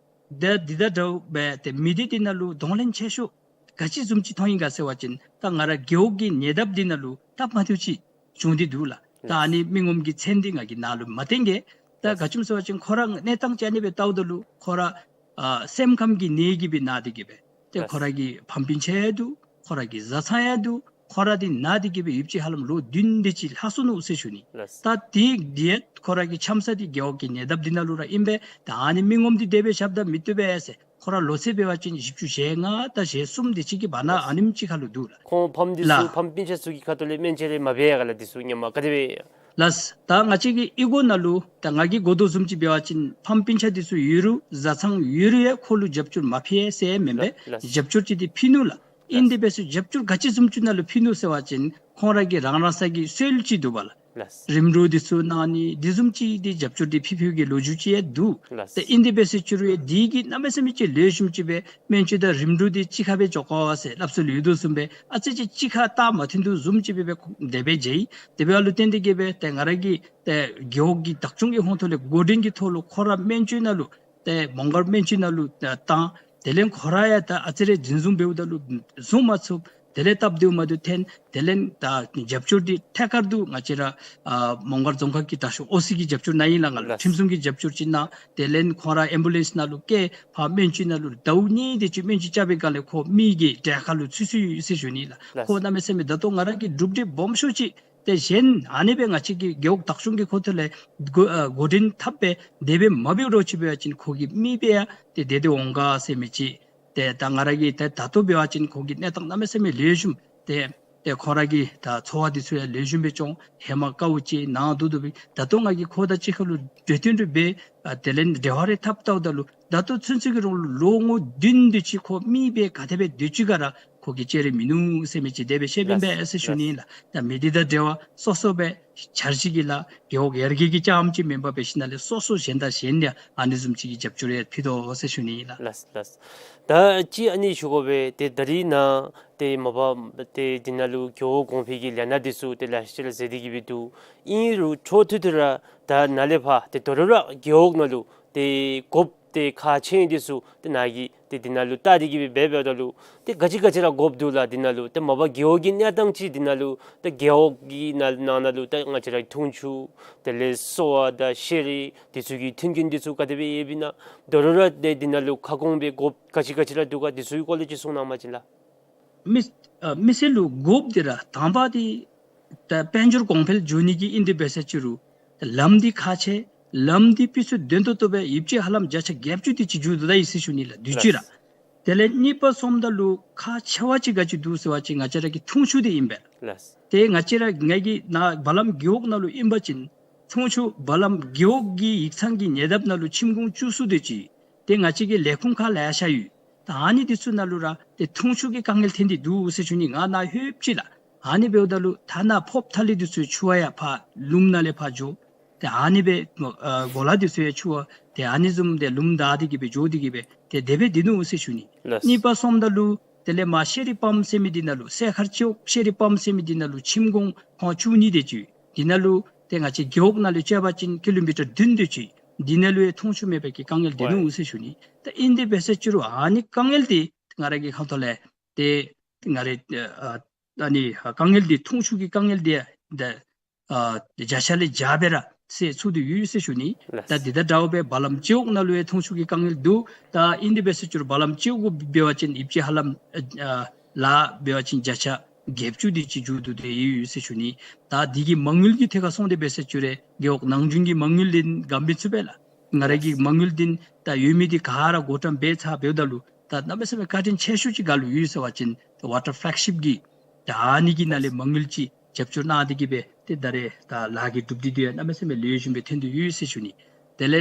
ད་འདི་དང་འདྲཝ་སྦེ་ཏེ་མི་སྡེ་འདི་ནང་ལུ་གདོང་ལེན་ཆེ་ཤོས་ག་ཅི་བཟུམ་ཅིག་མཐོང་ཡི་ག་ཟེར་བ་ཅིན་ད་ང་ར་རྒེད་འོག་གི་ཉེ་འདབས་འདི་ནང་ལུ་སྟབས་མ་བདེཝ་ཅིག་བྱུང་སྟེ་འདུག་ལགས། ད་ཨ་ནི་མི་ངོམ་གྱི་མཚན་འདི་ང་གིས་ནཱ་ལུ་མ་བསྟན་གེ། ད་ག་ཅི་སྨོ་ཟེར་བ་ཅིན་ཁོ་ར་གནས་སྟངས་ཅིག་ཨ་ནི་སྦེ་བལྟཝ་ད་ལུ་ཁོ་ར་ཨ་སེམས་ཁམས་ཀྱི་ནད་ཀྱིས་སྦེ་ན་སྟེ་གི་སྦེ་ཏེ་ལགས། ཁོ་ར་གི་ཕམ་སྤུན་ཆ་ཡང་འདུག། ཁོ་ར་གི་བཟའ་ཚང་ཡང་འདུག། ཁོ་ར་འདི་ན་སྟེ་གི་སྦེ་ཡུདཔ་ཅིག་ཧ་ལམ་ལོ་བདུན་དེ་ཅིག་ལྷག་སོ་ནུག་ཟེར་ཞུ་ནི། ལགས། ད་དེ་དེ་ཁོ་ར་གི་འཆམ་ས་འདི་རྒེད་འོག་གི་ཉེ་འདབས་འདི་ནང་ལུ་ར་ཨིན་པས། ད་ཨ་ནི་མི་ངོམ་འདི་དེ་སྦེ་ཞབས་ད་མི་བཏུབ་པས་ཟེར། ཁོ་ར་ལོ་ཚད་འབད་བ་ཅིན་བཞི་བཅུ་ཞེ་ལྔ་དང་ཞེ་གསུམ་དེ་ཅིག་གི་བར་ན་ལགས། ཨ་ནེམ་ཅིག་ཁར་ལུ་འདུག་ལགས། ཁོང་ཕམ་འདི་ལགས། ཚུ་ཕམ་སྤུན་ཆ་ཚུ་གི་ཁ་ཐུག་ལས་སྨན་བཅོས་རེ་མ་འབད་ཡ་ག་ལགས། འདི་ཚུ་སྔོན་མ་ག་དེ་སྦེ། ལགས། ད་ང་བཅས་ཀྱི་གཡུས་སྒོ་ནང་ལུ་ད་ང་གིས་གོ་དོ་བཟུམ་ཅིག་འབད་བ་ཅིན་ཕམ་སྤུན་ཆ་འདི་ཚུ་ཡོད་རུང་བཟའ་ཚང་ཡོད་རུང་ཡང་ཁོ་ལུ་རྒྱབ་སྐྱོར་མ་ཕུལ་ཡ་ཟེར་མེན་པས། ལགས། ལགས། རྒྱབ་སྐྱོར་ཅིག་འདི་ཕུལ་ནུག་ལགས། ཨིན་ཏེ་འབད་ཟེར་རྒྱབ་སྐྱོར་ག་ཅི་བཟུམ་ཅིག་ནང་ལུ་ཕུལ་ནུག་ཟེར་བ་ཅིན་ཁོང་ར་གི་རང་རང་སོའི་གི་སྲོལ་ཅིག་འདུག་པ་ལགས། ལགས། རིམ་གྲོ་འདི་ཚུ་གནང་ནི་འདི་བཟུམ་ཅིག་འདི་རྒྱབ་སྐྱོར་འདི་ཕུལ་ཕུལཝ་གི་ལོ་རྒྱུས་ཅིག་ཡང་འདུག། ལགས། ཏེ་ཨིན་ཏེ་འབད་ཟེར་ཅི་རུང་ཡང་འདི་གིས་གནམ་མེད་ས་མེད་ཅིག་ལེགས་ཤོམ་ཅིག་སྦེ་སྨན་བཅོས་དང་རིམ་གྲོ་འདི་གཅིག་ཁར་སྦེ་འགྱོ་དགོ་ཟེར་སླབ་སྲོལ་ཡོད་དོ་བཟུམ་སྦེ་ཨ་ཙི་ཅིག་གཅིག་ཁར་རྟགས་མ་མཐུན་དོ་བཟུམ་ཅིག་སྦེ་སྦེ་དེ་སྦེ་མཇལ་ཡི། དེ་འབདཝ་ལུ་བརྟེན་ཏེ་གི་སྦེ་ཏེ་ང་ར་གི་ཏེ་རྒེད་འོག་གི་བདག་སྐྱོང་གི་ཧོང་ཐོག་ལས་འགོ་འདྲེན་གྱི་ཐོག་ལུ་ཁོ་ར་སྨན་བཅོས་ནང་ལུ་ཏེ་མོང་སྒར་སྨན་བཅོས་ནང་ལུ་ཏེ་བཏང་། དེ་ལས་ཁོ་ར་ཡང་ད་ཨ་ཙི་རེ་འཛིན་བཟུང་འབདཝ་ད་ལུ་བཟུང་མ་ཚུགས། དེ་ལས་སྟབས་བདེཝ་མ་བདེཝ་ཐོན། དེ་ལས་ད་རྒྱབ་སྐྱོར་འདི་ཐད་ཀར་དུ་ང་བཅས་ར་ཨ་མོང་སྒར་རྫོང་ཁག་གི་དྲག་ཤོས་ཨོ་སི་གི་རྒྱབ་སྐྱོར་གནང་ཡི་ལགས། ང་ལུ་ལགས། ཁྲིམས་སྲུང་གི་རྒྱབ་སྐྱོར་ཅིག་གནང་། དེ་ལས་ཁོ་ར་ཨེམ་བུ་ལེནསི་ནང་ལུ་བསྐྱལ། ཕར་སྨན་བཅོས་ནང་ལུ་ཟླཝ་གཉིས་དེ་ཅིག་སྨན་བཅོས་རྐྱབ་པའི་སྒང་ལས་ཁོ་མི་གི་གྲལ་ཁར་ལུ་ཚུད་ཚུད་ཡི་ཟེར་ཞུ་ནི་ལགས། ལགས། ཁོ་གནམ་མེད་ས་མེད་ད་ལྟོ་ང་ར་གི་གྲུབ་འབྲས་སྦོམ་ཤོས་ཅིག། ཏེ་གཞན་ཨ་ནི་སྦེ་ང་བཅས་ཀྱི་རྒེད་འོག་བདག་སྐྱོང་གི་ཁོངས་ཐོག་ལས་འགོ་ཨ་འགོ་འདྲེན་འཐབ་སྦེ་དེ་སྦེ་མ་འབད་རོགས་ཅིག་འབད་བ་ཅིན་ཁོ་གི་མི་སྦེ་ཡང་ཏེ་བདེ་སྟེ་འོང་ག་ཟེར་མི་ཅིག། ཏེ་ད་ང་ར་གིས་ཏེ་ད་ལྟོ་འབད་བ་ཅིན་ཁོ་གི་གནས་སྟངས་གནམ་མེད་ས་མེད་ལེགས་ཤོམ། ཏེ་ཏེ་ཁོ་ར་གི་ད་འཚོ་བ་འདི་ཚུ་ཡང་ལེགས་ཤོམ་སྦེ་སྐྱོང་། ཧེ་མ་དཀའཝ་སྤྱད་ནང་སྡུག་སྡུག་སྦེ་ད་ལྟོ་ང་གིས་ཁོ་དང་གཅིག་ཁར་ལུ་གྲོས་བསྟུན་རེ་འབད། ཨ་དེ་ལས་འབྲེལ་བ་རེ་འཐབ་བལྟཝ་ད་ལུ་ད་ལྟོ་ཚུན་ཚོད་ཀྱི་རིང་ལུ་ལོ་ངོ་བདུན་དེ་ཅིག་ཁོ་མི་སྦེ་ག་དེ་སྦེ་སྡོད་ཅི་ག་ར་ཁོ་གིས་བཅད་རེ་མིན་ནུག་ཟེར་མི་ཅིག་དེ་སྦེ་བཤདཔ་ཨིན་པས་ཟེར་ཞུ་ནི་ལགས། ད་མི་སྡེ་དང་འབྲེལ་བ་སོ་སོ་སྦེ་འཆར་གཞི་གི་ལཱ་རྒེད་འོག་ཡར་རྒྱས་ཀྱི་རྐྱངམ་ཅིག་མེན་པར་འབད་ཞིནམ་ལས་སོ་སོ་གཞན་དང་གཞན་ཡང་ཨ་ནི་བཟུམ་ཅིག་གི་རྒྱབ་སྐྱོར་ཡང་ཕུལ་དོ་ཟེར་ཞུ་ནི་ལགས། ལགས་ལགས། ད་ཅི་ཨ་ནི་ཞུ་དགོ་པས། ཏེ་ད་རིས་ནཱ་ཏེ་མ་པ་ཏེ་འདི་ནང་ལུ་རྒེད་འོག་གོང་འཕེལ་གྱི་ལས་སྣ་འདི་ཚུ་ཏེ་ལེ་ཤ་ཅིག་ར་མཛད་དེ་གི་སྦེ་འདུག། ཨིན་རུང་འཕྲོ་མཐུད་དེ་ར་ད་ནཱ་ལས་ཕར་ཏེ་དོ་རུང་ར་རྒེད་འོག་ནང་ལུ་ཏེ་དགོཔ་ཏེ་ཁག་ཆེ་འདི་ཚུ་ཏེ་ནཱ་གིས་ཏེ་འདི་ནང་ལུ་བལྟ་སྟེ་གི་སྦེ་འབད་འབདཝ་ད་ལུ་ཏེ་ག་ཅི་ག་ཅི་ར་དགོཔ་འདུག་ལགས། འདི་ནང་ལུ་ཏེ་མ་པ་རྒེད་འོག་གི་གནས་སྟངས་ཅིག་འདི་ནང་ལུ་ཏེ་རྒེད་འོག་གི་ནང་ནང་ལུ་ཏེ་ང་བཅས་ར་འཐུང་ཆུ་དེ་ལས་གསོ་བ་དང་ཤེས་རིག་འདི་ཚུ་གི་མཐུན་རྐྱེན་འདི་ཚུ་ག་དེ་སྦེ་ཡོདཔ་ཨིན་ན། དོ་རུང་ར་ཏེ་འདི་ནང་ལུ་ཁ་སྐོང་སྦེ་དགོཔ་ག་ཅི་ག་ཅི་ར་འདུག་ག། འདི་ཚུ་གི་སྐོར་ལས་ཅིག་གསུང་གནང་བ་ཅིན་ལགས། མི་ཨ་མི་སེར་ལུ་དགོཔ་འདི་ར་དང་པ་འདི་ད་དཔལ་འབྱོར་གོང་འཕེལ་འགྱོ་ནི་གི་ཨིན་ཏེ་འབད་ཟེར་ཅི་རུང་ལམ་འདི་ཁག་ཆེ། ལམ་འདི་སྤུས་ཚད་ལྡན་ཏོག་ཏོ་སྦེ་ཡུདཔ་ཅིག་ཧ་ལམ་བརྒྱ་ཆ་བརྒྱད་ཅུ་དེ་ཅིག་འགྱོ་དོ་ད་ཡི་ཟེར་ཞུ་ནི་ལགས། དུས་ཅི་ར། ལགས། དེ་ལས་གཉིས་པ་སོངམ་ད་ལུ་ཁག་ཆེ་བ་ཅིག་ག་ཅི་འདུག་ཟེར་བ་ཅིན་ང་བཅས་ར་གི་འཐུང་ཆུ་འདི་ཨིན་པས། ལགས། ཏེ་ང་བཅས་ར་ང་གིས་ནཱ་བ་ལམ་རྒེད་འོག་ནང་ལུ་ཨིན་པ་ཅིན་འཐུང་ཆུ་བ་ལམ་རྒེད་འོག་གི་ཡིག་ཚང་གི་ཉེ་འདབས་ནང་ལུ་ཁྱིམ་ཁུངས་བཅུ་གསུམ་དེ་ཅིག། ཏེ་ང་བཅས་ཀྱི་ལས་ཁུངས་ཁག་ལེ་ཤ་ཡོད། ད་ཨ་ནི་འདི་ཚུ་ནང་ལུ་ར་ཏེ་འཐུང་ཆུ་གི་དཀའ་ངལ་ཐོན་ཏེ་འདུག་ཟེར་ཞུ་ནི། ང་ནཱ་ལྷོདཔ་ཅིག་ལགས། ཨ་ནི་འབདཝ་ད་ལུ་ཐ་ན་ཕོརཔ་ཐ་ལི་འདི་ཚུ་ཡང་འཁྱུ་བར་ཡང་ཕར་ལུངམ་ནང་ལས་ཕར་འགྱོ། ཏེ་ཨ་ནི་སྦེ་ཨ་གོ་ལ་འདི་ཚུ་ཡང་འཁྱུ་བར་ཏེ་ཨ་ནི་བཟུམ་ཏེ་ལུངམ་བདའ་སྟེ་གི་སྦེ་འགྱོ་སྟེ་གི་སྦེ་ཏེ་དེ་སྦེ་སྡོད་ནུག་ཟེར་ཞུ་ནི། ལགས། གཉིས་པ་སོངམ་ད་ལུ་དེ་ལས་མར་ཤེ་རི་པམ་ཟེར་མི་འདི་ནང་ལུ་སེ་ཁར་ཅིའུ་ཤེ་རི་པམ་ཟེར་མི་འདི་ནང་ལུ་ཁྱིམ་གུང་ཁོང་བཅུ་གཉིས་དེ་ཅིག་ཡོད། འདི་ནང་ལུ་ཏེ་ང་བཅས་རྒེད་འོག་ནང་ལུ་བཅད་པ་ཅིན་ཀི་ལོ་མི་ཊར་བདུན་དེ་ཅིག་ཡོད། འདི་ནང་ལུ་ཡང་འཐུང་ཆུ་མེད་པའི་གི་དཀའ་ངལ་འདི་ཨོ་ནུག་ཟེར་ཞུ་ནི། ད་ཨིན་དེ་འབད་ས་ཅིག་རུང་ཨ་ནི་དཀའ་ངལ་འདི་ང་ར་གི་ཁ་ཐུག་ལས་ཏེ་ང་རའི་ཨ་ཨ་ནི་དཀའ་ངལ་འདི་འཐུང་ཆུ་གི་དཀའ་ངལ་འདི་ད་ཨ་བརྒྱ་ཆ་ལས་བརྒྱ་སྦེ་ར་སེལ་ཚུགས་ཏེ་ཡོད་ཟེར་ཞུ་ནི། ལགས། ད་འདི་དང་འདྲཝ་སྦེ་བ་ལམ་སྤྱི་འོག་ནང་ལུ་ཡང་འཐུང་ཆུ་གི་དཀའ་ངལ་འདུག། ད་ཨིན་དེ་འབད་ས་ཅིག་རུང་བ་ལམ་སྤྱི་འོག་འབད་བ་ཅིན་ཡིབ་ཅི་ཧ་ལམ་ཨ་ལཱ་འབད་བ་ཅིན་བརྒྱ་ཆ་བརྒྱད་ཅུ་དེ་ཅིག་མཇུག་བསྡུ་སྟེ་ཡོད་ཟེར་ཞུ་ནི། ད་འདི་གི་མ་དངུལ་གྱི་ཐད་ཁར་སོང་སྟེ་འབད་ས་ཅིག་རུང་རྒེད་འོག་ནང་འདྲེན་གྱི་མ་དངུལ་འདི་ག་དེམ་ཅིག་འབད་ལགས། ང་ར་གི་ལགས། མ་དངུལ་འདི་ད་ཡོད་མི་འདི་ག་ར་བགོ་བཀྲམ་འབད་ཚར་འབདཝ་ད་ལུ་ད་གནམ་མེད་ས་མེད་བཀའ་དྲིན་ཆེ་ཤོས་ཅིག་ག་ལུ་ཡོད་ཟེར་བ་ཅིན་ད་ཝ་ཊར་ཕླེག་ཤིཔ་གི་ད་ཨ་ནི་གི་ནང་ལས་མ་དངུལ་ཅིག་རྒྱབ་སྐྱོར་གནང་སྟེ་གི་སྦེ་ཏེ་ད་རེས་ད་ལཱ་གི་གྲུབ་འབྲས་འདི་ཡང་གནམ་མེད་ས་མེད་ལེགས་ཤོམ་སྦེ་ཐོན་ཏེ་ཡོད་ཟེར་ཞུ་ནི། དེ་ལས་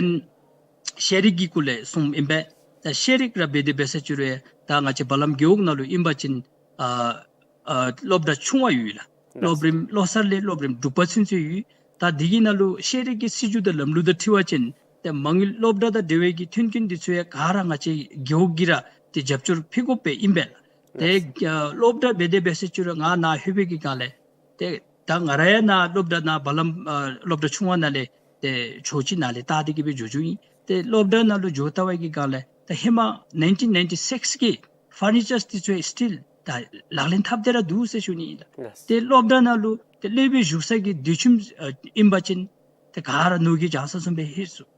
ཤེས་རིག་གི་སྐོར་ལས་གསུངམ་ཨིན་པས། ད་ཤེས་རིག་ར་འབད་དེ་འབད་ས་ཅིག་རུང་ད་ང་བཅས་བ་ལམ་རྒེད་འོག་ནང་ལུ་ཨིན་པ་ཅིན་ཨ་ཨ་སློབ་གྲྭ་ཆུང་བ་ཡོད་ལགས། ལགས། སློབ་རིམ་བློ་གསར་ལས་སློབ་རིམ་དྲུག་པ་ཚུན་ཚོད་ཡོད། ད་འདི་གི་ནང་ལུ་ཤེས་རིག་གི་སྲིད་བྱུས་དང་ལམ་ལུགས་དང་འཁྲིལ་བ་ཅིན་ཏེ་མ་དངུལ་སློབ་གྲྭ་དང་འབྲེལ་བའི་གི་མཐུན་རྐྱེན་འདི་ཚུ་ཡང་ག་ར་ང་བཅས་རྒེད་འོག་གིས་ར་ཏེ་རྒྱབ་སྐྱོར་ཕུལ་དགོཔ་སྦེ་ཨིན་པས་ལགས། ཏེ་ལགས། ཨ་སློབ་གྲྭ་འབད་དེ་འབད་ས་ཅིག་རུང་ང་ནཱ་ལྷོད་པའི་གི་སྒང་ལས་ཏེ་ད་ང་ར་ཡང་ནཱ་སློབ་གྲྭ་ནཱ་བ་ལམ་ཨ་སློབ་གྲྭ་ཆུང་བ་ནང་ལས་ཏེ་ཕྱོགས་གཅིག་ནཱ་ལས་བལྟ་སྟེ་གི་སྦེ་འགྱོ་འགྱོཝ་ཨིན། ཏེ་སློབ་གྲྭ་ནང་ལུ་འགྱོ་བལྟ་བའི་གི་སྒང་ལས་ད་ཧེ་མ་ནའིན་ཊིན་ནའིན་ཊི་སིགསི་གི་ཕར་ནི་ཅརསི་འདི་ཚུ་ཡང་སི་ཊིལ་ད་ལག་ལེན་འཐབ་སྟེ་ར་འདུག་ཟེར་ཞུ་ནི་ཨིན་ལགས། ལགས། ཏེ་སློབ་གྲྭ་ནང་ལུ་ཏེ་སློབ་དཔོན་བཞུགས་ས་གི་སྡོད་ཁྱིམ་ཨ་ཨིན་པ་ཅིན་ཏེ་ག་ར་ནོར་གྱིས་བྱང་ས་བཟུམ་སྦེ་ལྷོད་སོང་།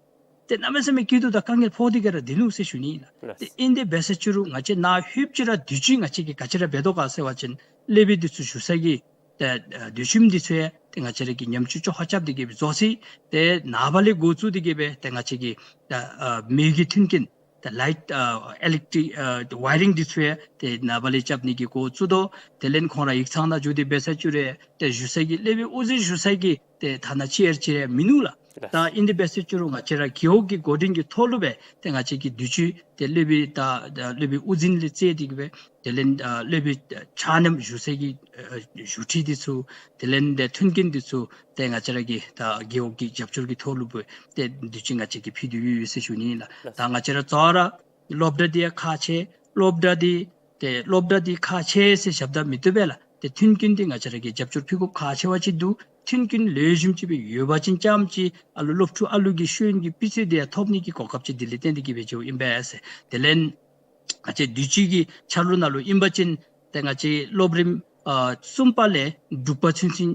ཏེ་གནམ་མེད་ས་མེད་སྐྱིད་སྡུག་དང་དཀའ་ངལ་ཕོག་སྟེ་གི་ར་སྡོད་ནུག་ཟེར་ཞུ་ནི་ཨིན་ལགས། ལགས། ཏེ་ཨིན་དེ་འབད་ས་ཅིག་རུང་ང་བཅས་ནཱ་ལྷོདཔ་ཅིག་ར་དུས་ཅི་ང་བཅས་ཀྱིས་ག་ཅི་ར་འབད་དོ་ག་ཟེར་བ་ཅིན་སློབ་དཔོན་འདི་ཚུ་བཞུགས་ས་གི་ཏེ་ཨ་སྡོད་ཁྱིམ་འདི་ཚུ་ཡང་ཏེ་ང་བཅས་ར་གིས་ཉམས་བཅོས་ཅོག་ཁ་རྐྱབ་སྟེ་གི་སྦེ་བཟོ་ཅི། ཏེ་ནངས་པ་ལས་འགོ་བཙུགས་ཏེ་གི་སྦེ་ཏེ་ང་བཅས་ཀྱིས་ཏེ་ཨ་མེ་གི་མཐུན་རྐྱེན་ཏེ་ལའིཊ་ཨ་ཨི་ལེག་ཊིག་ཨ་ཝའི་རིང་འདི་ཚུ་ཡང་ཏེ་ནངས་པ་ལས་རྐྱབ་ནི་གི་འགོ་བཙུགས་དོ། དེ་ལས་ཁོང་ར་ཡིག་ཚང་ནང་འགྱོ་སྟེ་འབད་ས་ཅིག་རུང་ཏེ་བཞུགས་ས་གི་སློབ་དཔོན་དབུ་འཛིན་བཞུགས་ས་གི་ཏེ་ཐ་ན་ཅེར་ཅིག་ར་མིན་ནུག་ལགས། ལགས། ད་ཨིན་དེ་འབད་ས་ཅིག་རུང་ང་བཅས་ར་རྒེད་འོག་གི་འགོ་འདྲེན་གྱི་ཐོག་ལུ་སྦེ་ཏེ་ང་བཅས་ཀྱིས་དུས་ཅི་ཏེ་སློབ་དཔོན་ད་ད་སློབ་དཔོན་དབུ་འཛིན་ལས་བརྩིས་ཏེ་གི་སྦེ་དེ་ལས་ཨ་སློབ་དཔོན་ཆ་མཉམ་བཞུགས་ས་གི་ཨ་བཞུགས་ཁྲི་འདི་ཚུ་དེ་ལས་ཏེ་མཐུན་རྐྱེན་འདི་ཚུ་ཏེ་ང་བཅས་ར་གི་ད་རྒེད་འོག་གི་རྒྱབ་སྐྱོར་གྱི་ཐོག་ལུ་སྦེ་ཏེ་དུས་ཅི་ང་བཅས་ཀྱིས་ཕུལ་ཏེ་ཡོད་ཡོད་ཟེར་ཞུ་ནི་ཨིན་ལགས། ལགས། ད་ང་བཅས་ར་གཙོ་བོ་ར་སློབ་གྲྭ་འདི་ཡང་ཁག་ཆེ། སློབ་གྲྭ་འདི་ཏེ་སློབ་གྲྭ་འདི་ཁག་ཆེ་ཟེར་ཞབས་ད་མི་བཏུབ་པས་ལགས། ཏེ་མཐུན་རྐྱེན་འདི་ང་བཅས་ར་གིས་རྒྱབ་སྐྱོར་ཕུལ་དགོཔ་ཁག་ཆེ་བ་ཅིག་འདུག། མཐུན་རྐྱེན་ལེགས་ཤོམ་ཅིག་སྦེ་ཡོད་པ་ཅིན་ཙམ་ཅིག་ཨ་ལོ་སློབ་ཕྲུག་ཨ་ལུ་གི་ཤེས་ཡོན་གྱི་སྤུས་ཚད་འདི་ཡང་ཐོབ་ནི་གི་གོ་སྐབས་ཅིག་འདི་ལས་བརྟེན་ཏེ་གི་སྦེ་འགྱོཝ་ཨིན་པས་ཟེར། དེ་ལས་ང་བཅས་དུས་ཅི་གི་ཆ་ལུགས་ནང་ལུ་ཨིན་པ་ཅིན་ཏེ་ང་བཅས་སློབ་རིམ་ཨ་གསུམ་པ་ལས་དྲུག་པ་ཚུན་ཚོད་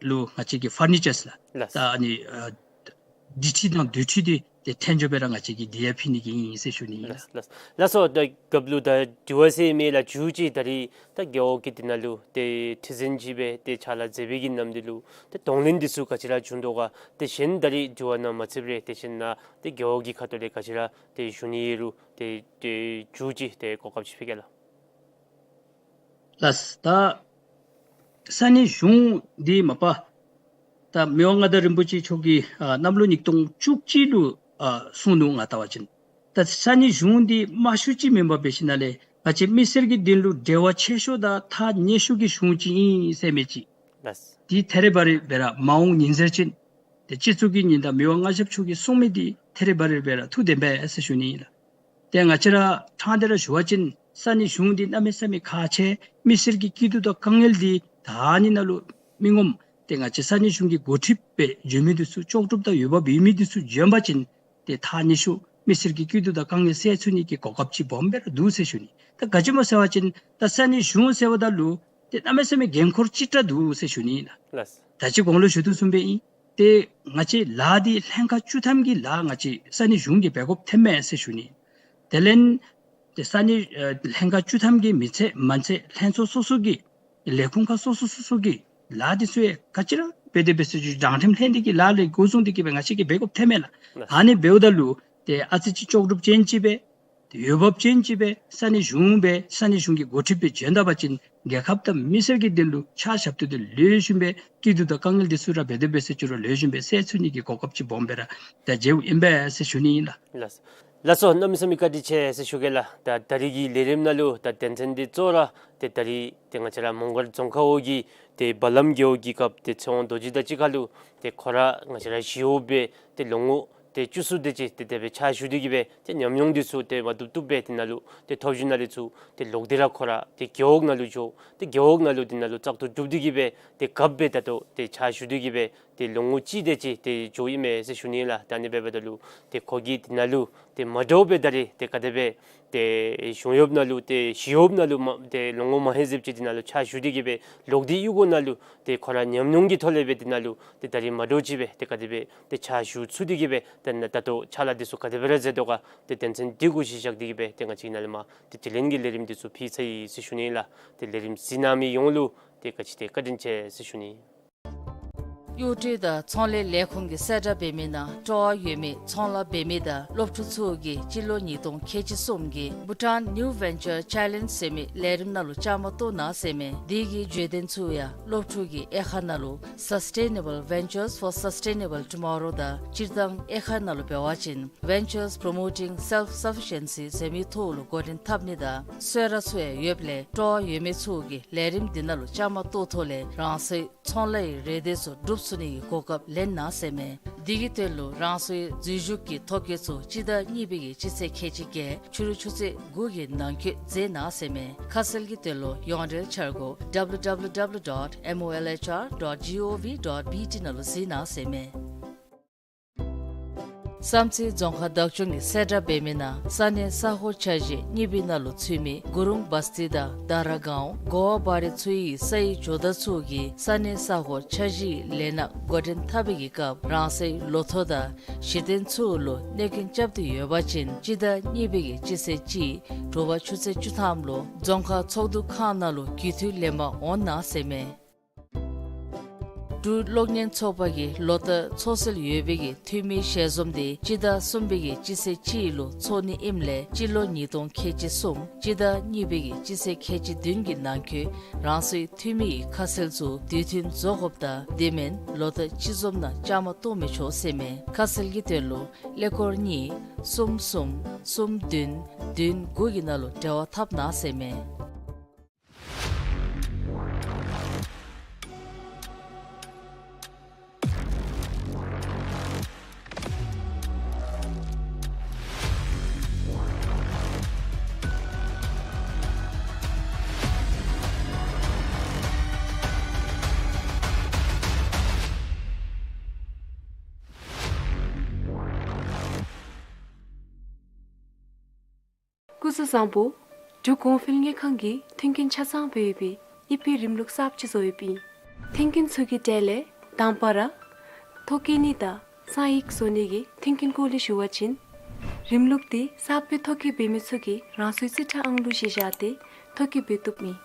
ལུ་ང་བཅས་ཀྱིས་ཕར་ནི་ཅརསི་ལགས། ལགས། ད་ཨ་ནི་ཨ་འདི་ཁྲི་དང་སྡོད་ཁྲི་འདི་ཏེ་ཐོན་འགྱོ་སྦེ་ར་ང་བཅས་ཀྱིས་འདི་ཡང་ཕུལ་ནི་གི་ཨིན་ཟེར་ཞུ་ནི་ཨིན་ལགས། ལགས། ལགས་སོ། ད་རྒཔོ་ལུ་ད་དྲི་བ་ཟེར་མི་ལགས་མཇུག་ཅིག་ད་རིས་ད་རྒེད་འོག་གི་འདི་ནང་ལུ་ཏེ་ཁྲི་འཛིན་ཅིག་སྦེ་ཏེ་ཕྱག་ལཱ་མཛད་པའི་གི་ནམ་དུས་ལུ་ཏེ་གདོང་ལེན་འདི་ཚུ་ག་ཅི་ར་བྱུང་དོ་ག། དེ་བཞིན་ད་རིས་དྲི་བ་ནང་མ་ཚུདཔ་རེ་དེ་བཞིན་ནཱ་ཏེ་རྒེད་འོག་གི་ཁ་ཐུག་ལས་ག་ཅི་ར་ཏེ་ཞུ་ནི་ཡོད་རུང་ཏེ་ཏེ་མཇུག་ཅིག་ཏེ་གོ་སྐབས་ཅིག་ཕུལ་གེ་ལགས། ལགས། ད་ས་གནས་གཞུང་འདི་མ་པ་ད་མི་དབང་མངའ་བདག་རིན་པོ་ཆེ་མཆོག་གིས་ཨ་གནམ་ལོ་ཉིས་སྟོང་བཅུ་གཅིག་ལུ་ཨ་གསུངས་ནུག། ང་བལྟ་བ་ཅིན་ད་ས་གནས་གཞུང་འདི་དམའ་ཤོས་ཅིག་མེན་པར་འབད་ཞིནམ་ལས་ང་བཅས་མི་སེར་གྱི་དོན་ལུ་འབྲེལ་བ་ཆེ་ཤོས་དང་ཐག་ཉེ་ཤོས་ཀྱི་གཞུང་ཅིག་ཨིན་ཟེར་མི་ཅིག། ལགས། འདི་ཐད་རི་བ་རི་སྦེ་ར་མ་འོངས་ཉིན་ཟེར་ཅིག་ཏེ་སྤྱི་གཙུག་གི་ཉི་ཟླ་མི་དབང་མངའ་ཞབས་མཆོག་གིས་གསུངས་མི་འདི་ཐད་རི་བ་རི་སྦེ་ར་ཐུགས་བདེན་པས་ཟེར་ཞུ་ནི་ཨིན་ལགས། ཏེ་ང་བཅས་ར་ཕྲང་སྟེ་ར་ཞུ་བ་ཅིན་ས་གནས་གཞུང་འདི་གནམ་མེད་ས་མེད་ཁག་ཆེ། མི་སེར་གྱི་སྐྱིད་སྡུག་དང་དཀའ་ངལ་འདི་ད་ཨ་ནི་ནང་ལུ་མི་ངོམ་ཏེ་ང་བཅས་ས་གནས་གཞུང་གི་འགོ་ཁྲིདཔ་སྦེ་འགྱོ་མི་འདི་ཚུ་ལྕོགས་གྲུབ་དང་འོས་འབབ་ཡོད་མི་འདི་ཚུ་འབྱོན་པ་ཅིན་ཏེ་ཐག་ཉེ་ཤོས་མི་སེར་གྱི་སྐྱིད་སྡུག་དང་དཀའ་ངལ་སེལ་ཚུགས་ནི་གི་གོ་སྐབས་ཅིག་སྦོམ་སྦེ་ར་འདུག་ཟེར་ཞུ་ནི། ད་ག་ཅི་སྨོ་ཟེར་བ་ཅིན་ད་ས་གནས་གཞུང་ཟེརཝ་ད་ལུ་ཏེ་གནམ་མེད་ས་མེད་འགན་ཁུར་ལྕི་དྲགས་འདུག་ཟེར་ཞུ་ནི་ཨིན་ལགས། ལགས། ད་ཅི་གོང་ལུ་ཞུ་དོ་བཟུམ་སྦེ་ཨིན། ཏེ་ང་བཅས་ལཱ་འདི་ལྷན་ཁག་བཅུ་ཐམ་གྱི་ལཱ་ང་བཅས་ས་གནས་གཞུང་གིས་འབད་དགོཔ་ཐོནམ་མས་ཟེར་ཞུ་ནི། དེ་ལས་ཏེ་ས་གནས་ཨ་ལྷན་ཁག་བཅུ་ཐམ་གྱི་མི་ཚད་མ་ཚད་ལྷན་ཚོགས་སོ་སོ་གི་ལས་ཁུངས་ཁག་སོ་སོ་སོ་སོ་གི་ལཱ་འདི་ཚུ་ཡང་ག་ཅི་ར་འབད་དེ་འབད་ས་ཅིག་དྲང་ཁྲིམས་ལྷན་སྡེ་གི་ལཱ་ལས་འགོ་བཟུང་སྟེ་གི་སྦེ་ང་བཅས་ཀྱིས་འབད་དགོཔ་ཐོནམ་མས་ལགས། ལགས། ཨ་ནི་འབདཝ་ད་ལུ་ཏེ་ཨ་ཙི་ཅིག་ལྕོགས་གྲུབ་ཅན་ཅིག་སྦེ་ཏེ་འོས་འབབ་ཅན་ཅིག་སྦེ་ས་གནས་གཞུང་སྦེ་ས་གནས་གཞུང་གི་འགོ་ཁྲིདཔ་སྦེ་བྱོན་ད་པ་ཅིན་རྒྱལ་ཁབ་དང་མི་སེར་གྱི་དོན་ལུ་ཕྱག་ཞབས་ཏོག་འདི་ལེགས་ཤོམ་སྦེ་སྐྱིད་སྡུག་དང་དཀའ་ངལ་འདི་ཚུ་ར་འབད་དེ་འབད་ས་ཅིག་རུང་ལེགས་ཤོམ་སྦེ་སེལ་ཚུགས་ནི་གི་གོ་སྐབས་ཅིག་སྦོམ་སྦེ་ར་ད་མཇལཝ་ཨིན་པས་ཟེར་ཞུ་ནི་ཨིན་ལགས། ལགས། ལགས་སོ། གནམ་མེད་ས་མེད་བཀའ་དྲིན་ཆེ་ཟེར་ཞུ་གེ་ལགས། ད་ད་རིས་ཀྱི་ལས་རིམ་ནང་ལུ་ད་དོན་ཚན་འདི་གཙོ་བོ་ར་ཏེ་ད་རིས་ཏེ་ང་བཅས་ར་མོང་སྒར་རྫོང་ཁག་འོག་གི་ཏེ་བ་ལམ་རྒེད་འོག་གི་སྐབས་ཏེ་ཚེ་དབང་རྡོ་རྗེ་དང་གཅིག་ཁར་ལུ་ཏེ་ཁོ་ར་ང་བཅས་ར་ཞི་གཡོགཔ་སྦེ་ཏེ་ལོ་ངོ་ཏེ་བཅུ་གསུམ་དེ་ཅིག་ཏེ་དེ་སྦེ་ཕྱག་ཞུ་སྟེ་གི་སྦེ་ཏེ་ཉམས་མྱོང་འདི་ཚུ་ཏེ་མ་བཏུབ་བཏུབ་སྦེ་དེ་ནང་ལུ་ཏེ་ཐོབ་ཞིནམ་ལས་ཚུར་ཏེ་ལོག་སྟེ་ར་ཁོ་ར་ཏེ་རྒེད་འོག་ནང་ལུ་འགྱོ། ཏེ་རྒེད་འོག་ནང་ལུ་དེ་ནང་ལུ་བཙག་འཐུ་གྲུབ་སྟེ་གི་སྦེ་ཏེ་རྒཔོ་སྦེ་ད་ལྟོ་ཏེ་ཕྱག་ཞུ་སྟེ་གི་སྦེ་ཏེ་ལོ་ངོ་གཅིག་དེ་ཅིག་ཏེ་འགྱོ་ཡི་མས་ཟེར་ཞུ་ནི་ལགས། ད་ཨ་ནི་འབདཝ་ད་ལུ་ཏེ་ཁོ་གིས་དེ་ནང་ལུ་ཏེ་མ་འདྲཝ་སྦེ་ད་རིས་ཏེ་ག་དེ་སྦེ་ཏེ་གཞུང་གཡོགཔ་ནང་ལུ་ཏེ་ཞི་གཡོགཔ་ནང་ལུ་མ་ཏེ་ལོ་ངོ་མ་ཧེ་ཟེརཝ་ཅིག་དེ་ནང་ལུ་ཕྱག་ཞུ་སྟེ་གི་སྦེ་ལོག་སྟེ་གཡུས་སྒོ་ནང་ལུ་ཏེ་ཁོ་ར་ཉམས་མྱོང་གི་ཐོག་ལས་སྦེ་དེ་ནང་ལུ་ཏེ་ད་རིས་མ་འདྲཝ་ཅིག་སྦེ་ཏེ་ག་དེ་སྦེ་ཏེ་ཕྱག་ཞུ་ཚུགས་ཏེ་གི་སྦེ་ཏེ་ད་ལྟོ་ཕྱག་ལཱ་འདི་ཚུ་ག་དེ་སྦེ་ར་མཛད་དོ་ག་ཏེ་དོན་ཚན་འདི་གུ་གཞི་བཞག་སྟེ་གི་སྦེ་ཏེ་ང་བཅས་ནཱ་ལས་མར་ཏེ་དྲི་ལན་གྱི་ལས་རིམ་འདི་ཚུ་ཕུལ་ཚར་ཡི་ཟེར་ཞུ་ནི་ལགས། ཏེ་ལས་རིམ་གཟིགས་གནང་མི་ཡོངས་ལུ་ཏེ་ག་ཅི་ཏེ་བཀའ་དྲིན་ཆེ་ཟེར་ཞུ་ནི། གཡོག་ཁྲུས་དང་ཚོང་ལས་ལས་ཁུངས་ཀྱིས་གསལ་བསྒྲགས་འབད་མི་ནང་སྤྲོ་བ་ཡོད་མི་ཚོང་ལཱ་འབད་མི་དང་སློབ་ཕྲུག་ཚུ་གིས་སྤྱི་ལོ་ཉིས་སྟོང་ཁལ་གཅིག་གསུམ་གྱི་Bhutan New Venture Challenge ཟེར་མི་ལས་རིམ་ནང་ལུ་བཅའ་མར་གཏོགས་གནང་ཟེར་མས། དེ་གི་བརྗོད་དོན་ཚུ་ཡང་སློབ་ཕྲུག་གི་དབྱེ་ཁག་ནང་ལུ་Sustainable Ventures for Sustainable Tomorrow དང་སྤྱིར་བཏང་དབྱེ་ཁག་ནང་ལུ་འབད་བ་ཅིན་Ventures Promoting Self-Sufficiency ཟེར་མི་ཐོག་ལུ་འགོ་འདྲེན་འཐབ་ནི་དང་གསོལ་རས་ཚུ་ཡང་ཡོདཔ་ལས་སྤྲོ་བ་ཡོད་མི་ཚུ་གིས་ལས་རིམ་འདི་ནང་ལུ་བཅའ་མར་གཏོགས་ཐོག་ལས་རང་སོའི་ཚོང་ལཱ་གི་རེ་འདོད་ཚུ་སྒྲུབ་ཚུགས་ནི་གི་གོ་སྐབས་ལེན་གནང་ཟེར་མས། དེ་གི་དོན་ལུ་རང་སོའི་འཛུལ་ཞུགས་ཀྱི་ཐོ་བཀོད་ཚུ་སྤྱི་ཟླ་གཉིས་པའི་གི་སྤྱི་ཚེས་ཁལ་གཅིག་བརྒྱད་ཕྱི་རུ་ཆུ་ཚོད་དགུ་གི་ནང་འཁོད་མཛད་གནང་ཟེར་མས། ཁ་གསལ་གྱི་དོན་ལུ་ཡོངས་འབྲེལ་འཆར་སྒོ་W W W dot M O L H R dot G O V dot B T ནང་ལུ་གཟིགས་གནང་ཟེར་མས། བསམ་རྩེ་རྫོང་ཁག་བདག་སྐྱོང་གིས་གསལ་བསྒྲགས་འབད་མི་ནང་ས་གནས་ས་ཁོངས་འཆར་གཞི་གཉིས་པའི་ནང་ལུ་ཚུད་མི་གུ་རུང་བ་སྟི་དང་དར་ར་གའོ་གོ་བ་བ་རི་ཚུ་ཡི་སའི་ཇོ་བདག་ཚུ་གིས་ས་གནས་ས་ཁོངས་འཆར་གཞིའི་ལས་སྣ་འགོ་འདྲེན་འཐབ་པའི་གི་སྐབས་རང་སོའི་ལོ་ཐོ་དང་གཞི་རྟེན་ཚུ་ལུ་གནོད་སྐྱོན་རྐྱབ་སྟེ་ཡོད་པ་ཅིན་སྤྱི་ཟླ་གཉིས་པའི་གི་སྤྱི་ཚེས་གཅིག་དྲོ་པ་ཆུ་ཚོད་བཅུ་ཐམ་ལུ་རྫོང་ཁག་ཚོགས་འདུ་ཁང་ནང་ལུ་རྒྱུན་མཐུད་ལེན་པར་འོང་གནང་ཟེར་མས། འབྲུག་གློག་བརྙན་ཚོགས་པ་གི་ལོ་བསྟར་ཚོགས་སྲོལ་ཡོད་པའི་གི་འཐུས་མི་ཞལ་འཛོམས་འདི་སྤྱི་ཟླ་གསུམ་པའི་གི་སྤྱི་ཚེས་གཅིག་ལུ་ཚོགས་ནི་ཨིནམ་ལས་སྤྱི་ལོ་ཉིས་སྟོང་ཁལ་གཅིག་གསུམ་སྤྱི་ཟླ་གཉིས་པའི་གི་སྤྱི་ཚེས་ཁལ་གཅིག་བདུན་གྱི་ནང་འཁོད་རང་སོའི་འཐུས་མི་གི་ཁ་གསལ་ཚུ་དུས་མཐུན་བཟོ་དགོཔ་དང་དེ་མེན་ལོ་བསྟར་སྤྱི་འཛོམས་ནང་བཅའ་མར་གཏོགས་མི་ཆོག་ཟེར་མས། ཁ་གསལ་གྱི་དོན་ལུ་ཀླད་ཀོར་གཉིས་གསུམ་གསུམ་གསུམ་བདུན་བདུན་དགུ་གི་ནང་ལུ་འབྲེལ་བ་འཐབ་གནང་ཟེར་མས། སྐུ་གཟུགས་བཟང་པོ། འབྲུག་གོང་འཕེལ་དངུལ་ཁང་གིས་མཐུན་རྐྱེན་ཆ་ཚང་སྦེ་ཡོད་པའི་དབྱིབས་པའི་རིམ་ལུགས་གསརཔ་ཅིག་བཟོ་ཡོདཔ་ཨིན། མཐུན་རྐྱེན་ཚུ་གི་གྲས་ལས་དང་པ་ར་ཐོ་བཀོད་ནི་དང་གསང་ཡིག་བཟོ་ནི་གི་མཐུན་རྐྱེན་སྐོར་ལས་ཞུ་བ་ཅིན། རིམ་ལུགས་འདི་གསརཔ་སྦེ་ཐོ་བཀོད་འབད་མི་ཚུ་གིས་རང་སོའི་རྩིས་ཁྲ་ཨང་གླུ་གཞི་བཞག་སྟེ་ཐོ་བཀོད་འབད་བཏུབ་ཨིན།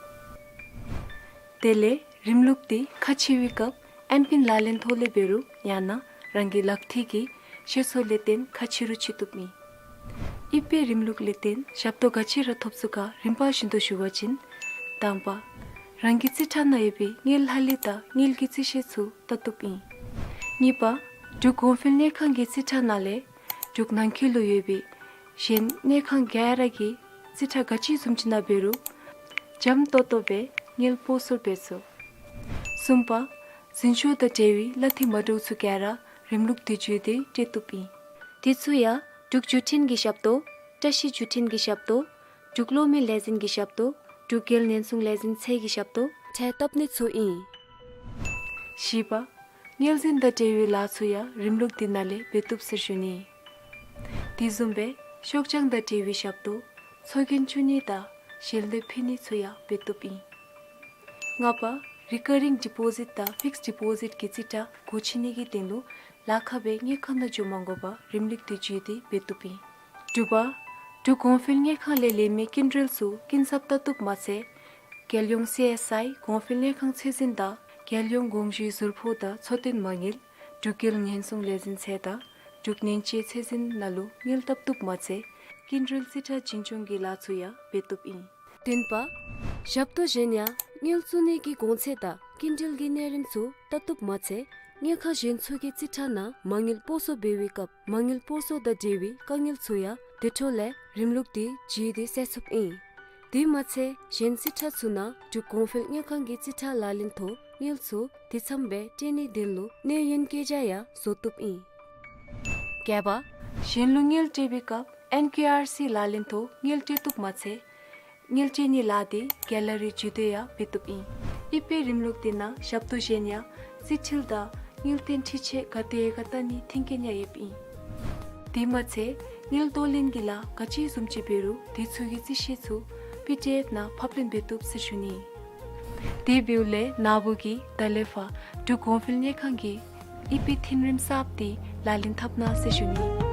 དེ་ལས་རིམ་ལུགས་འདི་ཁ་ཕྱེ་བའི་སྐབས་ཨེམ་པིན་ལག་ལེན་ཐོག་ལས་འབད་རུང་ཡང་ན་རང་གི་ལག་མཐིལ་གྱི་ཤེད་སོར་ལས་བརྟེན་ཁ་ཕྱེ་རུང་ཕྱེ་བཏུབ་ཨིན། དབྱིབས་པའི་རིམ་ལུགས་ལས་བརྟེན་ཞབས་ཏོག་ག་ཅི་ར་ཐོབ་ཚུགས་ག་རིམ་པ་བཞིན་དུ་ཞུ་བ་ཅིན། དང་པ། རང་གི་རྩིས་ཁྲ་ནང་ཡོད་པའི་དངུལ་ལྷག་ལུས་དང་དངུལ་གྱི་རྩིས་ཤེལ་ཚུ་བལྟ་བཏུབ་ཨིན། གཉིས་པ། འབྲུག་གོང་འཕེལ་དངུལ་ཁང་གི་རྩིས་ཁྲ་ནང་ལས་འབྲུག་ནང་འཁོད་ལུ་ཡོད་པའི་གཞན་དངུལ་ཁང་ག་ར་གི་རྩིས་ཁྲ་ག་ཅི་བཟུམ་ཅིག་ནང་འབད་རུང་འཇམ་ཏོང་ཏོ་སྦེ་དངུལ་སྤོ་སོར་འབད་ཚུགས། གསུམ་པ། འཛིན་སྐྱོང་དང་འབྲེལ་བའི་གླ་འཐུས་མ་འདྲཝ་ཚུ་ག་ར་རིམ་ལུགས་འདི་བརྒྱུད་དེ་སྤྲོད་བཏུབ་ཨིན། དེ་ཚུ་ཡང་འབྲུག་བརྒྱུད་འཕྲིན་གྱི་ཞབས་ཏོག་བཀྲ་ཤིས་བརྒྱུད་འཕྲིན་གྱི་ཞབས་ཏོག་འབྲུག་གློག་མེ་ལས་འཛིན་གྱི་ཞབས་ཏོག་འབྲུག་རྒྱལ་ཉེན་སྲུང་ལས་འཛིན་ཚད་ཀྱི་ཞབས་ཏོག་ཁྲལ་བཏབ་ནི་ཚུ་ཨིན། བཞི་པ། དངུལ་འཛིན་དང་འབྲེལ་བའི་ལཱ་ཚུ་ཡང་རིམ་ལུགས་འདི་ནང་ལས་འབད་བཏུབ་ཟེར་ཞུ་ནི། དེ་བཟུམ་སྦེ་ཤོག་བྱང་དང་འབྲེལ་བའི་ཞབས་ཏོག་ཚོགས་རྒྱན་བཙུགས་ནི་དང་ཞལ་འདེབས་ཕུལ་ནི་ཚུ་ཡང་འབད་བཏུབ་ཨིན། ལྔ་པ། རི་ཀ་རིང་ཌི་པོ་ཟིཊ་དང་ཕིགསཌ་ཌི་པོ་ཟིཊ་གི་རྩིས་ཁྲ་སྒོ་ཕྱེ་ནི་གི་དོན་ལུ་ལཱ་ཁག་སྦེ་དངུལ་ཁང་ནང་འགྱོ་མ་དགོ་པར་རིམ་ལུགས་འདི་བརྒྱུད་དེ་འབད་བཏུབ་ཨིན། དྲུག་པ། འབྲུག་གོང་འཕེལ་དངུལ་ཁང་ལས་ལེན་མི་སྐྱིན་འགྲུལ་ཚུ་སྐྱིན་ཚབ་བལྟ་བཏུབ་མ་ཚད་རྒྱལ་ཡོངས་སི་ཨེསི་ཨའི་གོང་འཕེལ་དངུལ་ཁང་ཚད་འཛིན་དང་རྒྱལ་ཡོངས་དགོངས་ཞུའི་ཟུར་ཕོགས་དང་འཚོ་རྟེན་མ་དངུལ་འབྲུག་རྒྱལ་ཉེན་སྲུང་ལས་འཛིན་ཚད་དང་འབྲུག་ནན་དཔྱད་ཚད་འཛིན་ནང་ལུ་དངུལ་བཏབ་བཏུབ་མ་ཚད་སྐྱིན་འགྲུལ་རྩིས་ཁྲ་བྱིན་སྐྱོང་གི་ལཱ་ཚུ་ཡང་འབད་བཏུབ་ཨིན། བདུན་པ། ཞབས་ཏོག་གཞན་ཡང་དངུལ་བཙུགས་ནི་གི་གོང་ཚད་དང་སྐྱིན་འགྲུལ་གྱི་གནས་རིམ་ཚུ་བལྟ་བཏུབ་མ་ཚད་དངུལ་ཁང་གཞན་ཚུ་གི་རྩིས་ཁྲ་ནང་མ་དངུལ་སྤོ་སོར་འབད་བའི་སྐབས་མ་དངུལ་སྤོ་སོར་དང་འབྲེལ་བའི་དཀའ་ངལ་ཚུ་ཡང་ དེ་འཕྲོ་ལས་རིམ་ལུགས་འདི་བརྗེ་སྟེ་སེལ་ཚུགསཔ་ཨིན། དེ་མ་ཚད་གཞན་རྩིས་ཁྲ་ཚུ་ནང་འབྲུག་གོང་འཕེལ་དངུལ་ཁང་གི་རྩིས་ཁྲ་ལག་ལེན་ཐོག་དངུལ་ཚུ་དེ་ཙམ་སྦེ་སྤྲོད་ནིའི་དོན་ལུ་གནས་ཡུན་བཀོད་རྒྱ་ཡང་བཟོ་བཏུབ་ཨིན། བརྒྱད་པ། གཞན་ལུ་དངུལ་སྤྲོད་པའི་སྐབས་ཨེན་ཀེ་ཨར་སི་ལག་ལེན་ཐོག་དངུལ་སྤྲོད་བཏུབ་མ་ཚད་དངུལ་སྤྲོད་ནིའི་ལཱ་འདི་གེ་ལ་རི་བརྒྱུད་དེ་ཡང་འབད་བཏུབ་ཨིན། ཨི་པེ་རིམ་ལུགས་འདི་ནང་ཞབས་ཏོག་གཞན་ཡང་རྩིས་འཕྲུལ་དང་དངུལ་རྟེན་འཕྲུལ་ཆས་ག་དེ་ག་བལྟ་ནིའི་མཐུན་རྐྱེན་ཡང་ཡོདཔ་ཨིན། དེ་མ་ཚད་དངུལ་གཏོར་ལེན་གྱི་ལཱ་ག་ཅི་བཟུམ་ཅིག་འབད་རུང་དེ་ཚུ་གི་རྩིས་གཞི་ཚུ་པི་ཌི་ཨེཕ་ནང་ཕབ་ལེན་འབད་བཏུབ་ཟེར་ཞུ་ནི། དེ་འབདཝ་ལས་ནཱ་བུ་གིས་ད་ལས་ཕར་འབྲུག་གོང་འཕེལ་དངུལ་ཁང་གི་ཨི་པེ་མཐུན་རིམ་གསརཔ་འདི་ལག་ལེན་འཐབ་གནང་ཟེར་ཞུ་ནི།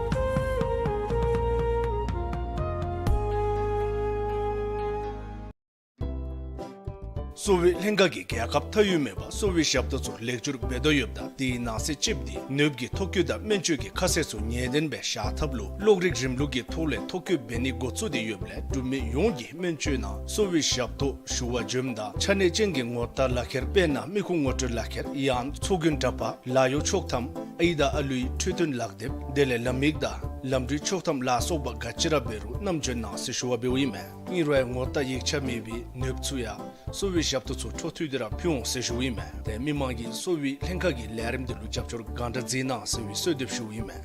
གསོ་བའི་ལྷན་ཁག་གིས་རྒྱལ་ཁབ་མཐའ་དབུས་མེད་པར་གསོ་བའི་ཞབས་ཏོག་ཚུ་ལེགས་བསྒྱུར་འབད་དོ་ཡོདཔ་ད་དེའི་ནང་གསེས་གཅིག་འདི་ནདཔ་གི་ཐོ་བཀོད་དང་སྨན་བཅོས་ཀྱི་ཁ་གསལ་ཚུ་ངེས་བདེན་སྦེ་བཞག་ཐབས་ལུ་གློག་རིག་རིམ་ལུགས་ཀྱི་ཐོག་ལས་ཐོ་བཀོད་འབད་ནི་འགོ་བཙུགས་ཏེ་ཡོདཔ་ལས་འབྲུག་མི་ཡོངས་ཀྱིས་སྨན་བཅོས་ནང་གསོ་བའི་ཞབས་ཏོག་ཞུ་བར་འབྱོནམ་ད་ཆ་གནས་ཅན་གྱི་ངོ་རྟགས་ལག་ཁྱེར་དཔེར་ན་མི་ཁུངས་ངོ་སྤྲོད་ལག་ཁྱེར་ཡང་ཚོགས་རྒྱན་འདྲ་པར་ལཱ་གཡོག་ཆོག་ཐམ་ཨའི་དང་ཨ་ལུའི་འཕྲོད་བསྟེན་ལག་དེབ་དེ་ལས་ལམ་ཡིག་དང་ལམ་འགྲུལ་ཆོག་ཐམ་ལ་སོགས་པ་ག་ཅི་ར་འབད་རུང་བསྣམས་འབྱོན་གནང་ཟེར་ཞུ་བ་འབདཝ་ཨིན་མས། ཨིན་རུང་ངོ་རྟགས་ཡིག་ཆ་མེད་པའི་ནདཔ་ཚུ་ཡང་གསོ་བའི་ཞབས་ཏོག་ཚུ་འཕྲོ་མཐུད་དེ་ར་ཕུལ་འོང་ཟེར་ཞུཝ་ཨིན་མས། དེ་མི་མང་གིས་གསོ་བའི་ལྷན་ཁག་གི་ལས་རིམ་དེ་ལུ་རྒྱབ་སྐྱོར་གང་དྲག་མཛད་གནང་ཟེར་བའི་གསོལ་འདེབས་ཞུཝ་ཨིན་མས།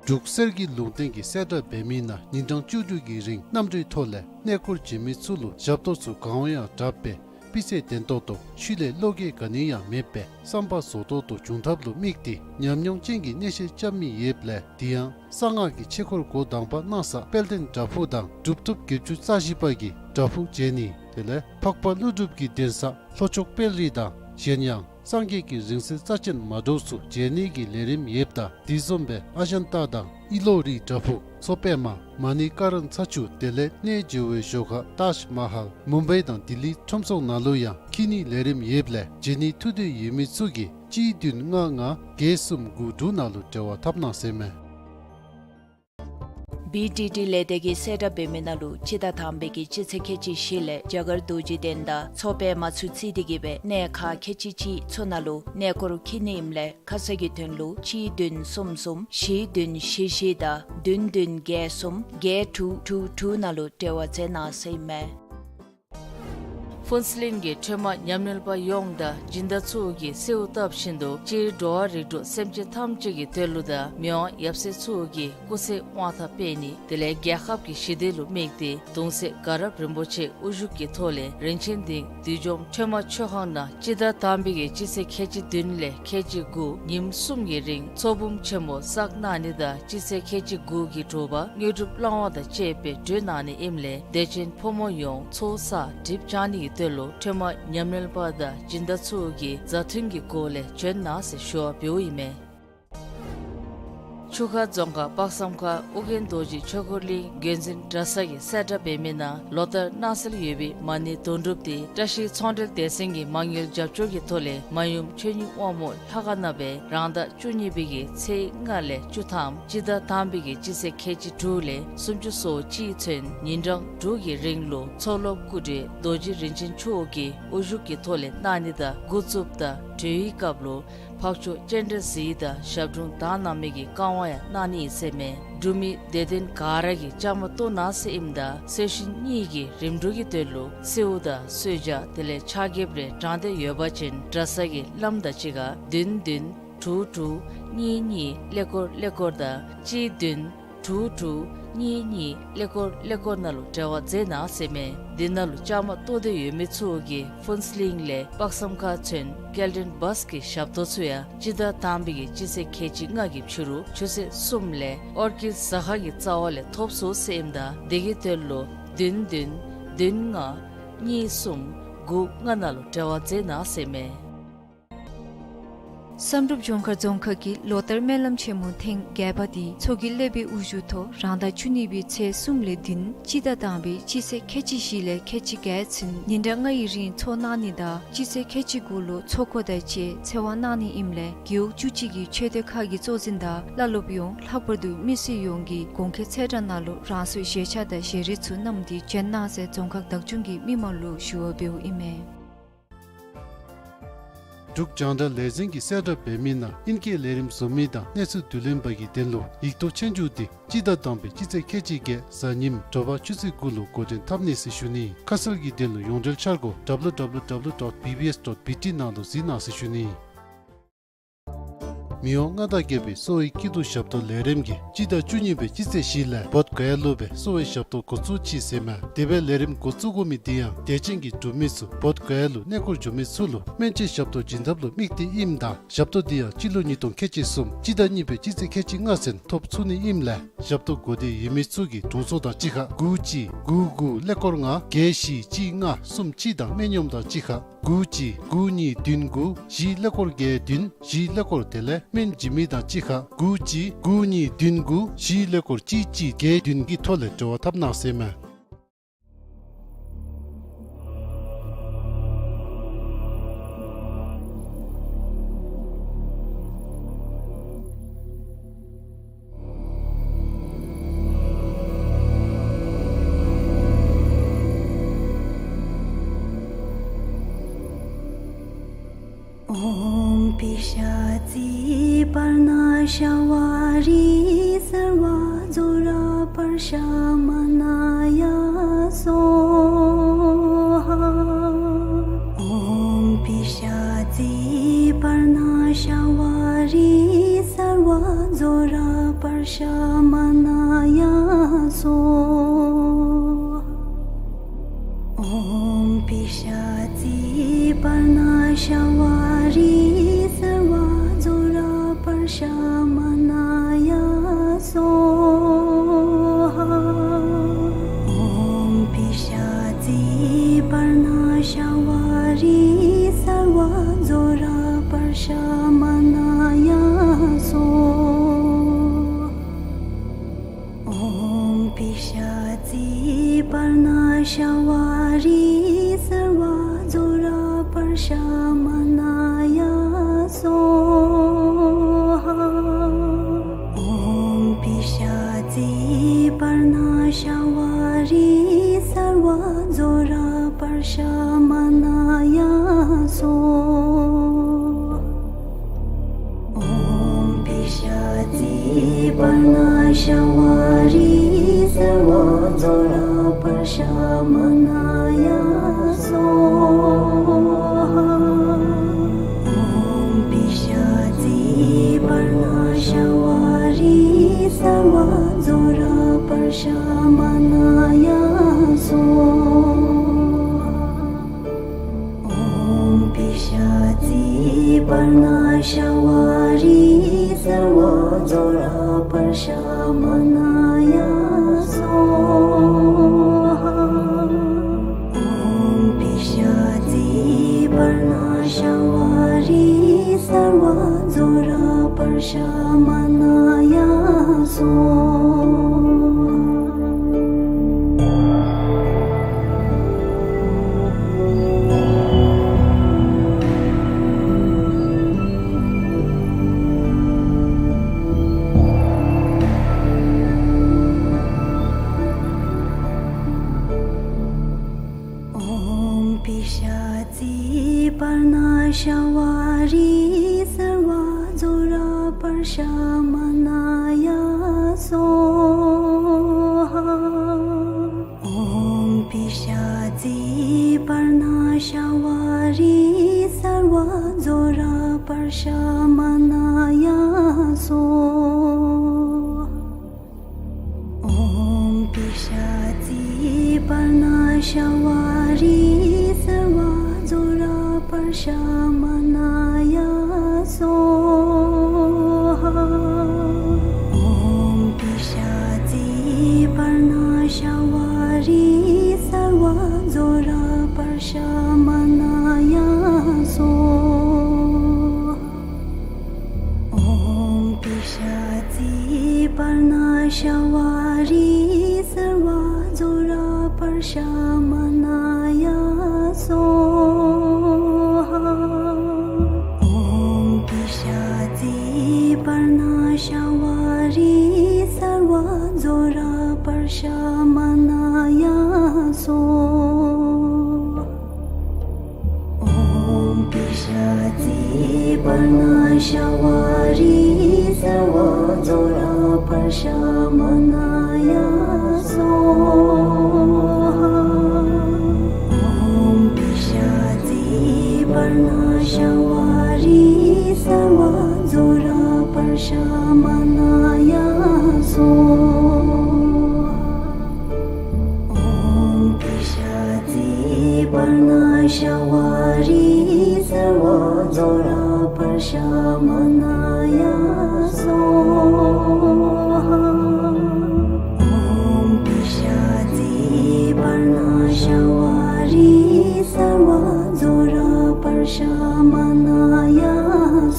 འབྲུག་གསེར་གྱི་ལུང་བསྟན་གྱི་གསལ་བསྒྲགས་འབད་མི་ནང་ཉིན་གྲངས་བཅུ་དྲུག་གི་རིང་གནམ་གྲུའི་ཐོག་ལས་གནས་སྐོར་བྱོན་མི་ཚུ་ལུ་ཞབས་ཏོག་ཚུ་གང་འོང་ཡང་དྲག་པས་སྤུས་ཚད་ལྡན་ཏོག་ཏོ་ཤུལ་ལས་བློ་འགྱོད་ག་ནི་ཡང་མེད་པའི་བསམ་པ་བཟོ་ཏོག་ཏོ་འབྱུང་ཐབས་ལུ་དམིགས་ཏེ་ཉམས་མྱོང་ཅན་གྱི་གནས་བཤད་རྐྱབ་མི་ཡོདཔ་ལས་དེ་ཡང་གསང་སྔགས་ཀྱི་ཆོས་འཁོར་འགོ་དང་པ་གནང་ས་དཔལ་ལྡན་བྲག་ཕུག་དང་གྲུབ་ཐོབ་བརྒྱད་ཅུ་རྩ་བཞི་པ་གི་བྲག་ཕུག་མཇལ་ནི་དེ་ལས་འཕགས་པ་ཀླུ་སྒྲུབ་ཀྱི་གདན་ས་ལྷོ་ཕྱོགས་དཔལ་རི་དང་གཞན་ཡང་སངས་རྒྱས་ཀྱི་རིང་བསྲེལ་རྩ་ཅན་མ་འདྲཝ་ཚུ་མཇལ་ནི་གི་ལས་རིམ་ཡོདཔ་ད་དེ་བཟུམ་སྦེ་ཨ་ཇན་ཏ་དང་ཨི་ལོ་རི་བྲག་ཕུག་མཚོ་པདྨ་མ་ཎི་ཀ་རན་ཚ་ཆུ་དེ་ལས་གནས་མཇལ་བའི་ཞོར་ཁར་ཏཱཇ་མ་ཧཱལ་མུམ་བའི་དང་ལྡི་ལི་ཁྲོམ་ཚོགས་ནང་ལུ་ཡང་འཁྱིད་ནིའི་ལས་རིམ་ཡོདཔ་ལས་མཇལ་ནི་ཐུགས་འདོད་ཡོད་མི་ཚུ་གིས་གཅིག་བདུན་ལྔ་ལྔ་བརྒྱད་གསུམ་དགུ་དྲུག་ནང་ལུ་འབྲེལ་བ་འཐབ་གནང་ཟེར་མས། བི་ཌི་ཌི་ལས་སྡེ་གིས་གསལ་བསྒྲགས་འབད་མི་ནང་ལུ་སྤྱི་ཟླ་དང་པའི་གི་སྤྱི་ཚེས་ཁལ་གཅིག་བཞི་ལས་རྒྱ་གར་རྡོ་རྗེ་གདན་དང་མཚོ་པདྨ་ཚུ་བརྩིས་ཏེ་གི་སྦེ་གནས་ཁག་ཁལ་གཅིག་གཅིག་ཚུ་ནང་ལུ་གནས་སྐོར་འཁྱིད་ནི་ཨིནམ་ལས་ཁ་གསལ་གྱི་དོན་ལུ་གཅིག་བདུན་གསུམ་གསུམ་བཞི་བདུན་བཞི་བཞི་དང་བདུན་བདུན་བརྒྱད་གསུམ་བརྒྱད་དྲུག་དྲུག་དྲུག་ནང་ལུ་འབྲེལ་བ་མཛད་གནང་ཟེར་ཨིན་མས། ཕུན་ཚོགས་གླིང་གི་ཁྲོས་མ་ཉམས་ལེན་པ་ཡོངས་དང་སྦྱིན་བདག་ཚུ་གིས་གསོལཝ་བཏབ་བཞིན་དུ་སྤྱིར་འགྲོ་བ་རིགས་དྲུག་སེམས་ཅན་ཐམས་ཅད་ཀྱི་དོན་ལུ་དང་མི་དབང་ཡབ་སྲས་ཚུ་གི་སྐུ་ཚེ་དབང་ཐང་སྤེལ་ནི་དེ་ལས་རྒྱལ་ཁབ་ཀྱི་ཞི་བདེ་ལུ་དམིགས་ཏེ་གདུང་སྲས་དགའ་རབ་རིན་པོ་ཆེ་དབུ་བཞུགས་ཀྱི་ཐོག་ལས་རིན་ཆེན་གླིང་བདུད་འཇོམས་ཁྲོས་མ་མཆོད་ཁང་ནང་སྤྱི་ཟླ་དང་པའི་གི་སྤྱི་ཚེས་ཁལ་གཅིག་བདུན་ལས་ཁལ་གཅིག་དགུ་ཉིནམ་གསུམ་གྱི་རིང་ཚོགས་འབུམ་ཆེན་མོ་བསགས་གནང་ནི་དང་སྤྱི་ཚེས་ཁལ་གཅིག་དགུ་གི་དྲོ་པ་དངོས་གྲུབ་བླང་བ་དང་བཅས་པའི་གྲོལ་གནང་ནི་ཨིནམ་ལས་དད་ཅན་ཕོ་མོ་ཡོངས་ཚོགས་བསགས་གྲིབ་བཅག་ནི་གི་དོན་ལུ་ཁྲོས་མ་ཉམས་ལེན་པ་དང་སྦྱིན་བདག་ཚུ་གིས་མཛའ་མཐུན་གྱི་སྒོ་ལས་བྱོན་གནང་ཟེར་ཞུ་བ་འབདཝ་ཨིན་མས། ཆུ་ཁ་རྫོང་ཁག་དཔག་བསམ་ཁ་ཨོ་རྒྱན་རྡོ་རྗེ་ཆོས་འཁོར་གླིང་བརྒྱུད་འཛིན་གྲྭ་ཚང་གིས་གསལ་བསྒྲགས་འབད་མི་ནང་ལོ་ལྟར་གནང་སྲོལ་ཡོད་པའི་མ་ཎི་དོན་གྲུབ་འདི་བཀྲ་ཤིས་ཚོང་འབྲེལ་སྡེ་ཚན་གྱི་མ་དངུལ་རྒྱབ་སྐྱོར་གྱི་ཐོག་ལས་མ་ཡུམ་ཆོས་ཉིད་དབང་མོ་ལྷ་ཁང་ནང་སྦེ་རང་ཟླ་བཅུ་གཉིས་པའི་གི་ཚེས་ལྔ་ལས་བཅུ་ཐམ་སྤྱི་ཟླ་དང་པའི་གི་སྤྱི་ཚེས་ཁལ་གཅིག་དྲུག་ལས་སུམ་ཅུ་སོ་གཅིག་ཚུན་ཉིན་གྲངས་དྲུག་གི་རིང་ལུ་མཚོ་སློབ་སྐུ་བགྲེས་རྡོ་རྗེ་རིན་ཆེན་མཆོག་གི་དབུ་བཞུགས་ཀྱི་ཐོག་ལས་གནང་ནི་དང་འགོ་བཙུགསཔ་དང་གྲོལ་བའི་སྐབས་ལུ་འཕགས་མཆོག་སྤྱན་རས་གཟིགས་དང་ཞབས་དྲུང་དག་སྣང་མེད་ཀྱི་བཀའ་དབང་ཡང་གནང་ནི་ཨིན་ཟེར་མས། འབྲུག་མི་དད་ལྡན་ག་ར་གིས་བཅའ་མར་གཏོགས་གནང་ཟེར་ཨིནམ་ད་གསོལ་གཤིན་གཉིས་ཀྱི་རིམ་གྲོ་གི་དོན་ལུ་གསོལཝ་དང་གསོལ་ཇ་དེ་ལས་ཕྱག་འགྱེད་རེ་དྲང་སྟེ་ཡོད་པ་ཅིན་གྲྭ་ཚང་གི་བླམ་དང་གཅིག་ཁར་བདུན་བདུན་དྲུག་དྲུག་གཉིས་གཉིས་ཀླད་ཀོར་ཀླད་ཀོར་དང་གཅིག་བདུན་དྲུག་དྲུག་གཉིས་གཉིས་ཀླད་ཀོར་ཀླད་ཀོར་ནང་ལུ་འབྲེལ་བ་མཛད་གནང་ཟེར་མས། འདི་ནང་ལུ་བཅའ་མར་གཏོགས་ཏེ་ཡོད་མི་ཚུ་གིས་ཕུན་ཚོགས་གླིང་ལས་དཔག་བསམ་ཁ་ཚུན་སྐྱེལ་འདྲེན་བཱས་ཀྱི་ཞབས་ཏོག་ཚུ་ཡང་སྤྱི་ཟླ་དང་པའི་གི་སྤྱི་ཚེས་ཁལ་གཅིག་ལྔ་གི་ཕྱི་རུ་ཆུ་ཚོད་གསུམ་ལས་ཨོར་ཀིཌ་ཟ་ཁང་གི་རྩ་བ་ལས་ཐོབ་ཚུགས་ཟེར་ཨིནམ་ད་དེ་གི་དོན་ལུ་བདུན་བདུན་བདུན་ལྔ་གཉིས་གསུམ་དགུ་ལྔ་ནང་ལུ་འབྲེལ་བ་མཛད་གནང་ཟེར་མས། བསམ་གྲུབ་ལྗོངས་མཁར་རྫོང་ཁག་གིས་ལོ་ལྟར་སྨོན་ལམ་ཆེན་མོ་ཐེངས་བརྒྱད་པ་འདི་མཚོ་སྐྱེས་སློབ་དཔོན་དབུ་བཞུགས་ཐོག་རང་ཟླ་བཅུ་གཉིས་པའི་ཚེས་གསུམ་ལས་བདུན་སྤྱི་ཟླ་དང་པའི་སྤྱི་ཚེས་ཁལ་གཅིག་བཞི་ལས་ཁལ་གཅིག་བརྒྱད་ཚུན་ཉིན་གྲངས་ལྔ་ཡི་རིང་འཚོགས་གནང་ནི་དང་སྤྱི་ཚེས་ཁལ་གཅིག་དགུ་ལུ་ཚོགས་འཁོར་དང་བཅས་ཚེ་དབང་གནང་ནི་ཨིནམ་ལས་རྒེད་འོག་བཅུ་གཅིག་གི་ཆོས་སྡེ་ཁག་གི་གཙོ་འཛིན་དང་བླ་སློབ་ཡོངས་ལྷག་པར་དུ་མི་སེར་ཡོངས་ཀྱིས་གོང་འཁོད་ཚེས་གྲངས་ནང་ལུ་རང་སོའི་བཞེས་ཆ་དང་བཞེས་རིགས་ཚུ་བསྣམས་ཏེ་བྱོན་གནང་ཟེར་རྫོང་ཁག་བདག་སྐྱོང་གིས་མི་མང་ལུ་ཞུ་བ་འབདཝ་ཨིན་མས། འབྲུག་རྒྱང་བསྒྲགས་ལས་འཛིན་གྱིས་གསལ་བསྒྲགས་འབད་མི་ནང་ཨིན་སྐད་ལས་རིམ་བཟོ་མི་དང་གནས་ཚུལ་བསྡུ་ལེན་པ་གི་དོན་ལུ་ཡིག་ཐོག་ཆོས་རྒྱུགས་འདི་སྤྱི་ཟླ་དང་པའི་སྤྱི་ཚེས་ཁལ་གཅིག་བརྒྱད་གཟའ་ཉིམ་དྲོ་པ་ཆུ་ཚོད་དགུ་ལུ་འགོ་འདྲེན་འཐབ་ནི་ཟེར་ཞུ་ནི། ཁ་གསལ་གྱི་དོན་ལུ་ཡོངས་འབྲེལ་འཆར་སྒོ་W W W dot B B S dot B T ནང་དུ་གཟིགས་གནང་ཟེར་ཞུ་ནི། མི་དབང་མངའ་བདག་རྒྱལ་པོའི་གསོ་བའི་སྐྱིད་སྡུག་ཞབས་ཏོག་ལས་རིམ་གྱིས་སྤྱི་ཟླ་བཅུ་གཉིས་པའི་སྤྱི་ཚེས་བཞི་ལས་བོདྷ་ག་ཡ་ལུ་སྦེ་གསོ་བའི་ཞབས་ཏོག་འགོ་བཙུགས་ཅི་ཟེར་མས། དེ་སྦེ་ལས་རིམ་འགོ་བཙུགས་དགོ་མི་འདི་ཡང་དད་ཅན་གྱི་འབྲུག་མི་ཚུ་བོདྷ་ག་ཡ་ལུ་གནས་སྐོར་འགྱོ་མི་ཚུ་ལུ་སྨན་བཅོས་ཞབས་ཏོག་བྱིན་ཐབས་ལུ་དམིགས་ཏེ་ཨིནམ་ད་ཞབས་ཏོག་འདི་ཡང་སྤྱི་ལོ་ཉིས་སྟོང་ཁལ་གཅིག་གསུམ་སྤྱི་ཟླ་གཉིས་པའི་སྤྱི་ཚེས་ཁལ་གཅིག་ལྔ་ཚུན་ཐོབ་ཚུགས་ནི་ཨིནམ་ལས་ཞབས་ཏོག་དགོས་འདོད་ཡོད་མི་ཚུ་གིས་དྲུང་འཚོ་དང་གཅིག་ཁར་དགུ་གཅིག་དགུ་དགུ་ཀླད་ཀོར་ལྔ་བརྒྱད་བཞི་གཅིག་ལྔ་གསུམ་གཅིག་དང་སྨན་གཡོགམ་དང་གཅིག་ཁར་དགུ་གཅིག་དགུ་གཉིས་བདུན་དགུ་བཞི་ཀླད་ཀོར་བརྒྱད་བདུན་བཞི་ཀླད་ཀོར་དེ་ལས་སྨན་བྱིན་མི་དང་གཅིག་ཁར་དགུ་གཅིག་དགུ་གཉིས་བདུན་དགུ་བཞི་ཀླད་ཀོར་གཅིག་གཅིག་བརྒྱད་བདུན་གྱི་ཐོག་ལས་འབྲེལ་བ་འཐབ་གནང་ཟེར་མས། ཨོཾ་པི་ཤ་ཙི་པརྞ་ཤ་ཝ་རི་སརྦ་ཛྭ་ར་པརྞ་ཤ་མ་ན་ཡ་སྭཱ་ཧཱ། ཨོཾ་པི་ཤ་ཙི་པརྞ་ཤ་ཝ་རི་སརྦ་ཛྭ་ར་པརྞ་ཤ་མ་ན་ཡ་སྭཱ་ཧཱ། ཨོཾ་པི་ཤ་ཙི་པརྞ་ཤ་ཝ་རི་སརྦ་ཛྭ་ར་པརྞ་ཤ་མ་ན་ཡ་སྭཱ་ཧཱ། ཨོཾ་པི་ཤ་ཙི་པརྞ་ཤ་ཝ་རི་སརྦ་ཛྭ་ར་པརྞ་ཤ་མ་ན་ཡ་སྭཱ་ཧཱ། ཨོཾ་པི་ཤ་ཙི་པརྞ་ཤ་ཝ་རི་སརྦ་ཛྭ་ར་པརྞ་ཤ་མ་ན་ཡ་སྭཱ་ཧཱ། ཨོཾ་པི་ཤ་ཙི་པརྞ་ཤ་ཝ་རི་སརྦ་ཛྭ་ར་པརྞ་ཤ་མ་ན་ཡ་སྭཱ་ཧཱ། ཨོཾ་པི་ཤ་ཙི་པརྞ་ཤ་ཝ་རི་སརྦ་ཛྭ་ར་པརྞ་ཤ་མ་ན་ཡ་སྭཱ་ཧཱ། ཨོཾ་པི་ཤ་ཙི་པརྞ་ཤ་ཝ་རི་སརྦ་ཛྭ་ར་པརྞ་ཤ་མ་ན་ཡ་སྭཱ་ཧཱ། ཨོཾ་པི་ཤ་ཙི་པརྞ་ཤ་ཝ་རི་སརྦ་ཛྭ་ར་པརྞ་ཤ་མ་ན་ཡ་སྭཱ་ཧཱ། ཨོཾ་པི་ཤ་ཙི་པརྞ་ཤ་ཝ་རི་སརྦ་ཛྭ་ར་པརྞ་ཤ་མ་ན་ཡ་སྭཱ་ཧཱ། ཨོཾ་པི་ཤ་ཙི་པརྞ་ཤ་ཝ་རི་སརྦ་ཛྭ་ར་པརྞ་ཤ་མ་ན་ཡ་སྭཱ་ཧཱ། ཨོཾ་པི་ཤ་ཙི་པརྞ་ཤ་ཝ་རི་སརྦ་ཛྭ་ར་པརྞ་ཤ་མ་ན་ཡ་སྭཱ་ཧཱ། ཨོཾ་པི་ཤ་ཙི་པརྞ་ཤ་ཝ་རི་སརྦ་ཛྭ་ར་པརྞ་ཤ་མ་ན་ཡ་སྭཱ་ཧཱ། ཨོཾ་པི་ཤ་ཙི་པརྞ་ཤ་ཝ་རི་སརྦ་ཛྭ་ར་པརྞ་ཤ་མ་ན་ཡ་སྭཱ་ཧཱ། ཨོཾ་པི་ཤ་ཙི་པརྞ་ཤ་ཝ་རི་སརྦ་ཛྭ་ར་པརྞ་ཤ་མ་ན་ཡ་སྭཱ་ཧཱ། ཨོཾ་པི་ཤ་ཙི་པརྞ་ཤ་ཝ་རི་སརྦ་ཛྭ་ར་པརྞ་ཤ་མ་ན་ཡ་སྭཱ་ཧཱ། ཨོཾ་པི་ཤ་ཙི་ ཤ་བ་རི་སེར་བ་ཛོ་ར་པར་ཤ་མ་ན་ཡ་སྭཱ་ཧཱ། ཨོཾ་ཀི་ཤ་ཙི་པར་ན་ཤ་བ་རི་སེར་བ་ཛོ་ར་པར་ཤ་མ་ན་ཡ་སྭཱ་ཧཱ། ཨོཾ་ཀི་ཤ་ཙི་པར་ན་ཤ་བ་རི་སེར་བ་ཛོ་ར་པར་ཤ་མ་ན་ཡ་སྭཱ་ཧཱ། ཨོཾ་ཀི་ཤ་ཙི་པར་ན་ཤ་བ་རི་སེར་བ་ཛོ་ར་པར་ཤ་མ་ན་ཡ་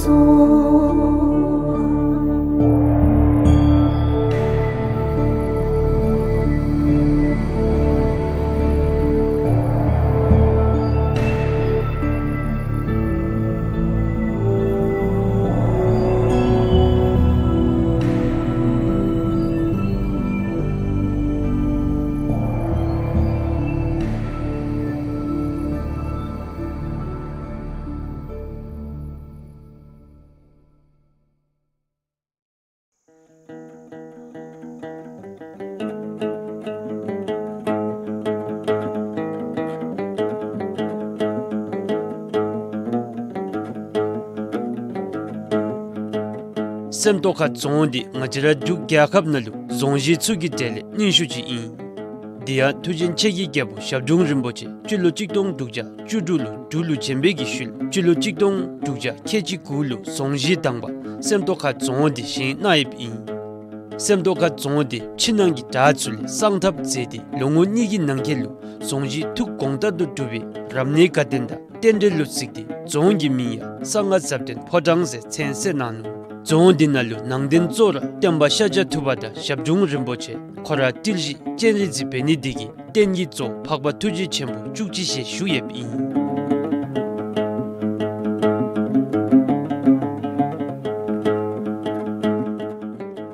སྭཱ་ཧཱ། སེམས་རྟོགས་ཁ་རྫོང་འདི་ང་བཅས་ར་འབྲུག་རྒྱལ་ཁབ་ནང་ལུ་རྫོང་གཞི་ཚུ་གི་གྲས་ལས་རྙིང་ཤོས་ཅིག་ཨིན། དེ་ཡང་མཐུ་ཆེན་ཆེ་རྒྱལ་རྒྱལ་པོ་ཞབས་དྲུང་རིན་པོ་ཆེ་སྤྱི་ལོ་གཅིག་སྟོང་དྲུག་བརྒྱ་བཅུ་དྲུག་ལུ་འབྲུག་ལུ་བྱོན་པའི་གི་ཤུལ་སྤྱི་ལོ་གཅིག་སྟོང་དྲུག་བརྒྱ་ཁལ་གཅིག་དགུ་ལུ་རྫོང་གཞི་དང་པ་སེམས་རྟོགས་ཁ་རྫོང་འདི་བཞེངས་གནང་ཡོདཔ་ཨིན། སེམས་རྟོགས་ཁ་རྫོང་འདི་ཕྱི་ནང་གི་བྲག་ཚུ་ལས་གསང་ཐབས་མཛད་དེ་ལོ་ངོ་གཉིས་ཀྱི་ནང་འཁོད་ལུ་རྫོང་གཞི་ཐུགས་དགོངས་ལྟར་དུ་གྲུབ་པའི་རབ་གནས་དགའ་སྟོན་དང་རྟེན་འབྲེལ་ལུ་གཟིགས་ཏེ་རྫོང་གི་མིང་ཡང་གསང་སྔགས་ཟབ་དོན་ཕོ་བྲང་ཟེར་མཚན་གསོལ་གནང་ནུག། རྫོང་འདི་ནང་ལུ་ནང་རྟེན་གཙོ་བོ་ར་སྟོན་པ་ཤཱཀྱ་ཐུབ་པ་དང་ཞབས་དྲུང་རིན་པོ་ཆེ་ཁོ་ར་ཏིལ་བཞི་སྤྱན་རས་གཟིགས་འབད་ནི་འདི་གིས་རྟེན་གྱི་གཙོ་བོ་འཕགས་པ་ཐུགས་རྗེ་ཆེན་པོ་བཅུ་གཅིག་ཞལ་བཞུགས་ཡོདཔ་ཨིན།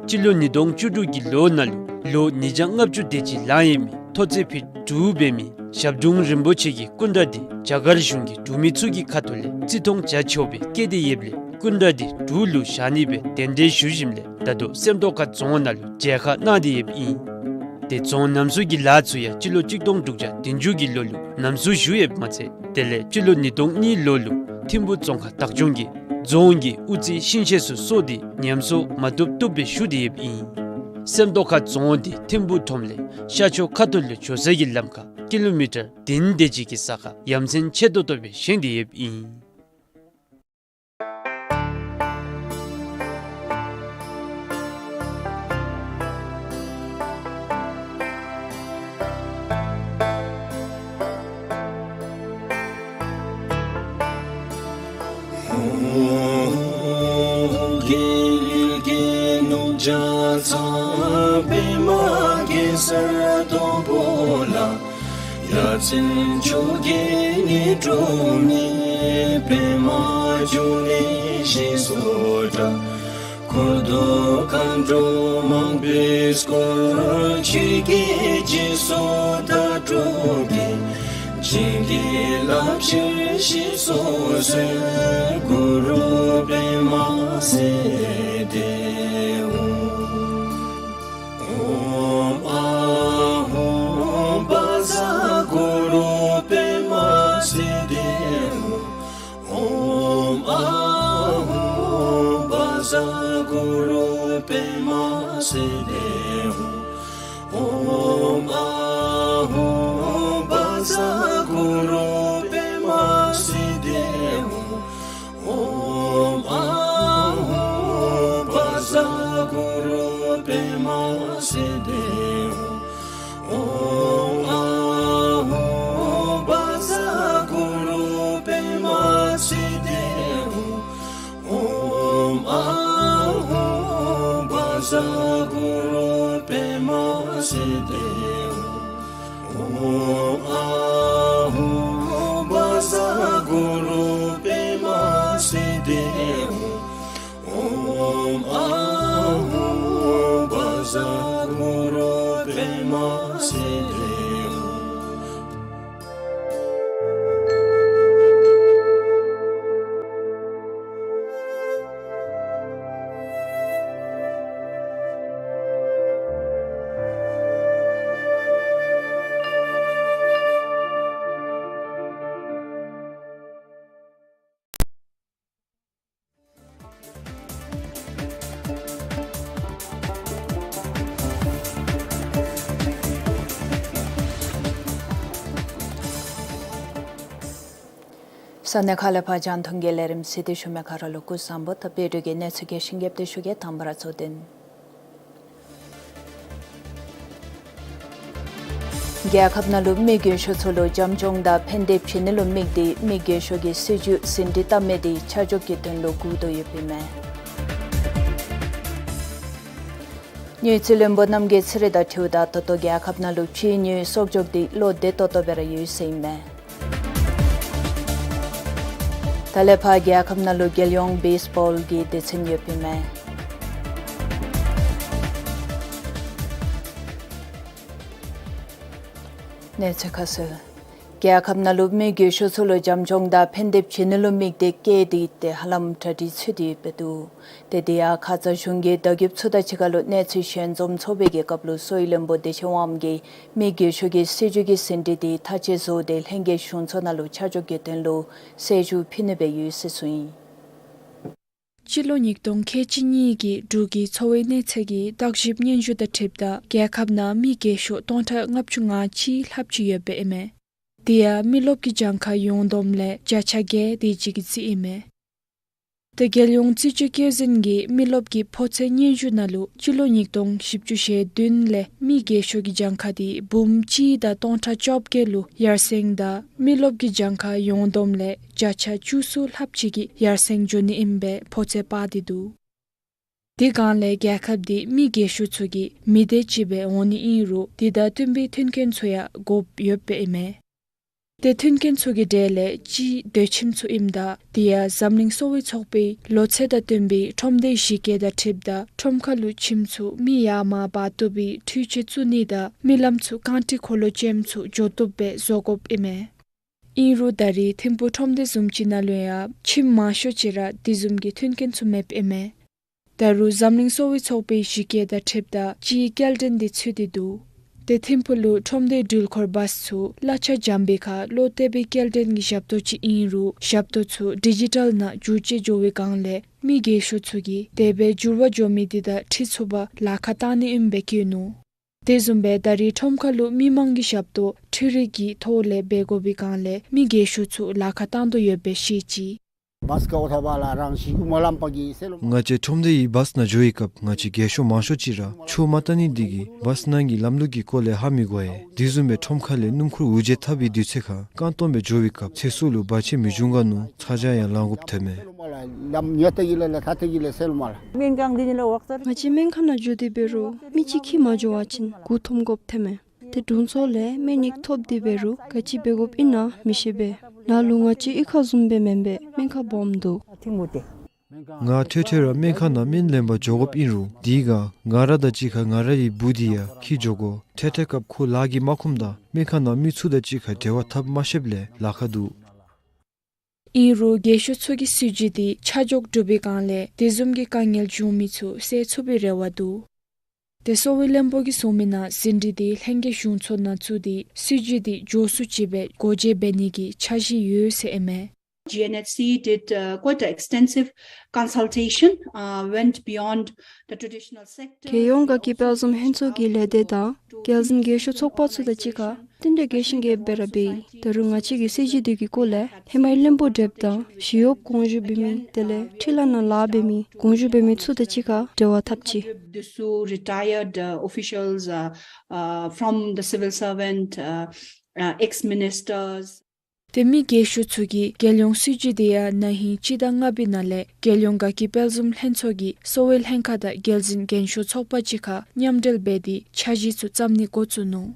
སྤྱི་ལོ་ཉིས་སྟོང་བཅུ་དྲུག་གི་ལོ་ནང་ལུ་ལོ་ཉིས་བརྒྱ་ལྔ་བཅུ་དེ་ཅིག་ལང་ཡོད་མི་མཐོ་ཚད་ཕིཊ་དྲུག་འབད་མི་ཞབས་དྲུང་རིན་པོ་ཆེ་གི་སྐུ་འདྲ་འདི་རྒྱ་གར་གཞུང་གི་འབྲུག་མི་ཚུ་གི་ཁ་ཐུག་ལས་བརྩི་མཐོང་བྱ་ཆོག་པའི་སྐད་དེ་ཡོདཔ་ལས་སྐུ་འདྲ་འདི་འབྲུག་ལུ་བཞག་ནི་སྦེ་གདན་འདྲེན་ཞུ་ཞིནམ་ལས་ད་ལྟོ་སེམས་རྟོགས་ཁ་རྫོང་ནང་ལུ་མཇལ་ཁ་གནང་སྟེ་ཡོདཔ་ཨིན། ཏེ་རྫོང་རྣམ་གསུམ་གྱི་ལཱ་ཚུ་ཡང་སྤྱི་ལོ་གཅིག་སྟོང་དྲུག་བརྒྱ་བདུན་ཅུ་གི་ལོ་ལུ་རྣམ་གསུམ་ཞུ་ཡོདཔ་མ་ཚད་དེ་ལས་སྤྱི་ལོ་ཉིས་སྟོང་གཉིས་ལོ་ལུ་ཐིམ་ཕུ་རྫོང་ཁག་བདག་སྐྱོང་གིས་རྫོང་གི་དབུ་རྩེ་ཤིང་ཤེལ་ཚུ་གསོ་སྟེ་ཉམས་གསོ་མ་བཏུབ་བཏུབ་སྦེ་ཞུ་སྟེ་ཡོདཔ་ཨིན། སེམས་རྟོགས་ཁ་རྫོང་འདི་ཐིམ་ཕུ་ཁྲོམ་ལས་ཤར་ཕྱོགས་ཁ་ཐུག་ལུ་འགྱོ་སའི་ལམ་ཁར་ཀི་ལོ་མི་ཊར་བདུན་དེ་ཅིག་གི་ས་ཁར་ཡ་མཚན་ཆེ་ཏོག་ཏོ་སྦེ་བཞེངས་ཏེ་ཡོདཔ་ཨིན། འཁོར་དུ་མཁའ་འགྲོ་མང་པོས་བསྐོར། ཆོས་ཀྱི་རྗེས་སུ་བདག་སྒྲུབ་ཀྱིས། བྱིན་གྱིས་བརླབ་ཕྱིར་ཞེས་སུ་གསོལ། གུ་རུ་པདྨ་སིདྡྷི་ཧཱུྃ། ཨོཾ་ཨཱཿཧཱུྃ་བཛྲ་གུ་རུ་པདྨ་སིདྡྷི་ཧཱུྃ། ཨོཾ་ཨཱཿཧཱུྃ་བཛྲ་གུ་རུ་པདྨ་སིདྡྷི་ཧཱུྃ། ཨོཾ་ཨཱཿཧཱུྃ་བཛྲ་གུ་རུ་པདྨ་སིདྡྷི་ཧཱུྃ། ཨོཾ་ཨཱཿཧཱུྃ་བཛྲ་གུ་རུ་པདྨ་སིདྡྷི་ཧཱུྃ། ཨོཾ་ཨཱཿཧཱུྃ་བཛྲ་གུ་རུ་པདྨ་སིདྡྷི་ཧཱུྃ། ཨོཾ་ཨཱཿཧཱུྃ་བཛྲ་གུ་རུ་པདྨ་སིདྡྷི་ཧཱུྃ། ཨོཾ་ཨཱཿཧཱུྃ་བཛྲ་གུ་རུ་པདྨ་སིདྡྷི་ཧཱུྃ། ཨོཾ་ཨཱཿཧཱུྃ་བཛྲ་གུ་རུ་པདྨ་སིདྡྷི་ཧཱུྃ། ས་གནས་ཁག་ལས་ཕར་རྒྱང་མཐོང་གི་ལས་རིམ་གཟིགས་ཏེ་བཞུགས་མི་ག་ར་ལུ་སྐུ་གཟུགས་བཟང་པོ། ད་དཔལ་སྒྲོལ་གྱིས་གནས་ཚུལ་རྒྱས་ཤིང་རྒྱསཔ་སྦེ་ཞུ་གེ། དང་པ་ར་གཙོ་དོན། རྒྱལ་ཁབ་ནང་ལུ་མི་རྒས་ཤོས་ཚུ་ལུ་བྱམས་སྐྱོང་དང་ཕན་བདེ་བྱིན་ནི་ལུ་དམིགས་ཏེ་མི་རྒས་ཤོས་ཀྱི་སྲིད་བྱུས་ཟིན་བྲིས་བཏབ་མི་དེ་ཆ་འཇོག་གི་དོན་ལུ་སྒུག་དོ་ཡོདཔ་ཨིན་མས། དངུལ་རྩིས་བློན་པོ་རྣམ་རྒྱལ་ཚེ་རིང་དང་འཁྲིལཝ་ད་ད་ལྟོ་རྒྱལ་ཁབ་ནང་ལུ་ཕྱིའི་དངུལ་གསོག་འཇོག་དེ་བློ་བདེ་ཏོག་ཏོ་སྦེ་ར་ཡོད་ཟེར་ཨིན་མས། ད་ལས་ཕར་རྒྱལ་ཁབ་ནང་ལུ་རྒྱལ་ཡོངས་བེསི་བཱོལ་གྱི་སྡེ་ཚན་ཡོདཔ་ཨིན་མས། གནས་ཚུལ་ཁ་གསལ། རྒྱལ་ཁབ་ནང་ལུ་མི་རྒས་ཤོས་ཚུ་ལུ་བྱམས་སྐྱོང་དང་ཕན་བདེ་བྱིན་ནི་ལུ་དམིགས་ཏེ་བཀལ་ཏེ་ཏེ་ཧ་ལམ་གྲ་སྒྲིག་ཚུད་དེ་ཡོདཔ་སྦེ་འདུག། ཏེ་དེ་ཡང་ཁ་ཙ་གཞུང་གི་བརྡ་བརྒྱུདཔ་ཚུ་དང་གཅིག་ཁར་ལུ་གནས་ཚུལ་ཞལ་འཛོམས་ཚོགས་པའི་གི་སྐབས་ལུ་གསོ་བའི་བློན་པོ་བདེ་ཆེན་དབངམོ་གིས་མི་རྒས་ཤོས་ཀྱི་སྲིད་བྱུས་ཀྱི་ཟིན་བྲིས་དེ་མཐའ་དཔྱད་བཟོ་སྟེ་ལྷན་རྒྱས་གཞུང་ཚོགས་ནང་ལུ་ཆ་འཇོག་གི་དོན་ལུ་གསལ་ཞུ་ཕུལ་ནི་སྦེ་ཡོད་ཟེར་གསུངས་ཡི། སྤྱི་ལོ་ཉིས་སྟོང་ཁལ་གཅིག་གཉིས་ཀྱི་འབྲུག་གི་འཚོ་བའི་གནས་ཚད་ཀྱི་བརྟག་ཞིབ་སྙན་ཞུ་དང་འཁྲིལཝ་ད་རྒྱལ་ཁབ་ནང་མི་རྒས་ཤོས་སྟོང་ཕྲག་ལྔ་བཅུ་ང་གཅིག་ལྷགཔ་ཅིག་ཡོདཔ་ཨིན་མས། དེ་ཡང་མི་རློབས་ཀྱི་གྱངས་ཁ་ཡོངས་བསྡོམས་ལས་བརྒྱ་ཆ་བརྒྱད་དེ་ཅིག་གི་རྩིས་ཨིན་མས། ཏེ་རྒྱལ་ཡོངས་རྩིས་དཔྱད་བཀོད་འཛིན་གྱིས་མི་རློབས་ཀྱི་ཕོ་ཚོད་སྙན་ཞུ་ནང་ལུ་སྤྱི་ལོ་ཉིས་སྟོང་བཞི་བཅུ་ཞེ་བདུན་ལས་མི་རྒས་ཤོས་ཀྱི་གྱངས་ཁ་དེ་འབུམ་གཅིག་དང་སྟོང་ཕྲག་བཅོ་བརྒྱད་ལུ་ཡར་སེང་དང་མི་རློབས་ཀྱི་གྱངས་ཁ་ཡོངས་བསྡོམས་ལས་བརྒྱ་ཆ་བཅུ་གསུམ་ལྷགཔ་ཅིག་གི་ཡར་སེང་འགྱོ་ནི་ཨིན་པའི་ཕོ་ཚོད་དཔག་སྟེ་འདུག། དེ་སྒང་ལས་རྒྱལ་ཁབ་དེ་མི་རྒས་ཤོས་ཚུ་གིས་མི་སྡེ་ཅིག་སྦེ་འོང་ནི་ཨིན་རུང་དེ་དང་བསྟུན་པའི་མཐུན་རྐྱེན་ཚུ་ཡང་དགོཔ་ཡོདཔ་ཨིན་མས། ཏེ་མཐུན་རྐྱེན་ཚུ་གི་གྲས་ལས་གཅིག་སྡོད་ཁྱིམ་ཚུ་ཨིནམ་ད་དེ་ཡང་འཛམ་གླིང་གསོ་བའི་ཚོགས་པའི་ལོ་ཚད་དང་བསྟུན་པའི་ཁྲོམ་སྡེའི་གཞི་བཀོད་དང་འཁྲིལཝ་ད་ཁྲོམ་ཁ་ལུ་ཁྱིམ་ཚུ་མི་ཡར་མར་འབག་བཏུབ་པའི་འཕྲུལ་ཆས་བཙུགས་ནི་དང་མི་ལམ་ཚུ་རྐང་ཁྲི་འཁོར་ལོ་ཅནམ་ཚུ་འགྱོ་བཏུབ་སྦེ་བཟོ་དགོཔ་ཨིན་མས། ཨིན་རུང་ད་རེས་ཐིམ་ཕུག་ཁྲོམ་སྡེ་བཟུམ་ཅིག་ནང་ལུ་ཡང་ཁྱིམ་མང་ཤོས་ཅིག་ར་དེ་བཟུམ་གྱི་མཐུན་རྐྱེན་ཚུ་མེདཔ་ཨིན་མས། ད་རུང་འཛམ་གླིང་གསོ་བའི་ཚོགས་པའི་གཞི་བཀོད་དང་འཁྲིལཝ་ད་སྤྱིའི་སྐྱེལ་འདྲེན་དེ་ཚུད་དེ་འདུག། ཏེ་ཐིམ་ཕུག་ལུ་ཁྲོམ་སྡེའི་འགྲུལ་འཁོར་བཱསི་ཚུ་གླ་ཆ་འཇམ་པའི་ཁར་ལོག་སྟེ་སྦེ་སྐྱེལ་འདྲེན་གྱི་ཞབས་ཏོག་ཅིག་ཨིན་རུང་ཞབས་ཏོག་ཚུ་ཌི་ཇི་ཊལ་ནང་བསྒྱུར་བཅོས་འགྱོ་བའི་སྒང་ལས་མི་རྒས་ཤོས་ཚུ་གིས་དེ་སྦེ་འགྱུར་བ་འགྱོ་མི་དེ་དང་འཁྲིལ་ཚུགས་པར་ལཱ་ཁག་བཏང་ནི་ཨིནམ་སྦེ་བཀོད་ནུག། དེ་བཟུམ་སྦེ་ད་རེས་ཁྲོམ་ཁ་ལུ་མི་མང་གི་ཞབས་ཏོག་འཕྲུལ་རིག་གི་ཐོག་ལས་འབད་དགོ་པའི་སྒང་ལས་མི་རྒས་ཤོས་ཚུ་ལཱ་ཁག་བཏང་དོ་ཡོདཔ་སྦེ་བཤད་ཅི། བཱསི་ག་འོ་ཐ་བ་ལ་རང་ཞིག་མ་ལམ་པ་གི་སེ་ལོ། ང་བཅས་ཁྲོམ་སྡེ་གི་བཱསི་ནང་འགྱོ་བའི་སྐབས་ང་བཅས་རྒས་ཤོས་མང་ཤོས་ཅིག་ར་ཆུ་མ་བལྟ་ནི་དེ་གིས་བཱསི་ནང་གི་ལམ་ལུགས་ཀྱི་སྐོར་ལས་ཧ་མི་གོ་ཡི། དེ་བཟུམ་སྦེ་ཁྲོམ་ཁ་ལས་སྣུམ་འཁོར་འུར་བརྗེད་འཐབ་པའི་དུས་ཚོད་ཁར་རྐང་སྟོང་སྦེ་འགྱོ་བའི་སྐབས་ཚེ་སྲོག་ལུ་བར་ཆད་མི་འབྱུང་ག་མནོ་ཚ་གྱང་ཡང་ལང་དགོཔ་ཐོནམ་མས། ང་བཅས་སྨན་ཁང་ནང་འགྱོ་སྟེ་འབད་རུང་མི་གཅིག་ཁྱིམ་མ་འགྱོ་བ་ཅིན་མགུ་འཐོམ་དགོཔ་ཐོནམ་མས། ཏེ་དྲུང་འཚོ་ལས་སྨན་ཡིག་ཐོབ་སྟེ་འབད་རུང་ག་ཅི་འབད་དགོཔ་ཨིན་ན་མི་ཤེས་པས། ནཱ་ལུ་ང་བཅས་གཡུས་ཁ་བཟུམ་སྦེ་མེན་པས། སྨན་ཁང་སྦོམ་འདུག། ང་ཐོན་ཐོནམ་ར་སྨན་ཁང་ནང་སྨན་ལེན་པར་འགྱོ་དགོཔ་ཨིན་རུང་དེ་སྒང་ང་ར་དང་གཅིག་ཁར་ང་རའི་བུ་དེ་ཡང་འཁྱིད་འགྱོ་དགོ། འཕྲལ་འཕྲལ་སྐབས་ཁོ་ལཱ་གིས་མ་ཁོམ་ད་སྨན་ཁང་ནང་མི་ཚུ་དང་གཅིག་ཁར་འབྲེལ་བ་འཐབ་མ་ཤེསཔ་ལས་ལཱ་ཁག་འདུག། ཨིན་རུང་རྒས་ཤོས་ཚུ་གི་སྲིད་བྱུས་དེ་ཆ་འཇོག་གྲུབ་པའི་སྒང་ལས་དེ་བཟུམ་གྱི་དཀའ་ངལ་བྱུང་མི་ཚུ་སེལ་ཚུགས་པའི་རེ་བ་འདུག། ཏེ་གསོ་བའི་བློན་པོ་གིས་གསུངས་མི་ནང་ཟིན་བྲིས་དེ་ལྷན་རྒྱས་གཞུང་ཚོགས་ནང་བཙུགས་ཏེ་སྲིད་བྱུས་དེ་མགྱོགས་སུ་ཅིག་སྦེ་སྒོ་འབྱེད་འབད་ནི་གི་འཆར་གཞི་ཡོད་ཟེར་ཨིན་མས། G N H C did, uh, quite an extensive consultation, uh, went beyond the traditional sector. རྒྱལ་ཡོངས་དགའ་སྐྱིད་དཔལ་འཛོམས་ལྷན་ཚོགས་ཀྱི་ལས་སྡེ་དང་རྒྱལ་གཞུང་རྒས་ཤོས་ཚོགས་པ་ཚུ་དང་གཅིག་ཁར་བསྟུན་གྲོས་རྒྱས་ཤིང་རྒྱསཔ་སྦེ་ར་འབད་ཡི། ད་རུང་ང་བཅས་ཀྱི་སྲིད་བྱུས་དེ་གི་སྐོར་ལས་ཧེ་མའི་བློན་པོ་བགྲེསཔ་དང་ཞི་གཡོགཔ་དགོངས་ཞུ་འབད་མི་དེ་ལས་འཕྲུལ་ལས་ནང་ལཱ་འབད་མི་དགོངས་ཞུ་འབད་མི་ཚུ་དང་གཅིག་ཁར་འབྲེལ་བ་འཐབ་ཅི། Those who retired, uh, officials, uh, uh, from the civil servant, uh, uh, ex-ministers. ཏེ་མི་རྒས་ཤོས་ཚུ་གིས་རྒྱལ་ཡོངས་སྲིད་བྱུས་དེ་ཡང་ན་ཧིང་སྤྱི་ཟླ་ལྔ་པའི་ནང་ལས་རྒྱལ་ཡོངས་དགའ་སྐྱིད་དཔལ་འཛོམས་ལྷན་ཚོགས་ཀྱི་གསོ་བའི་ལྷན་ཁག་དང་རྒྱལ་འཛིན་རྒན་ཤོས་ཚོགས་པ་གཅིག་ཁར་མཉམ་འབྲེལ་འབད་དེ་འཆར་གཞི་ཚུ་བརྩམ་ནི་འགོ་བཙུགས་ནུག།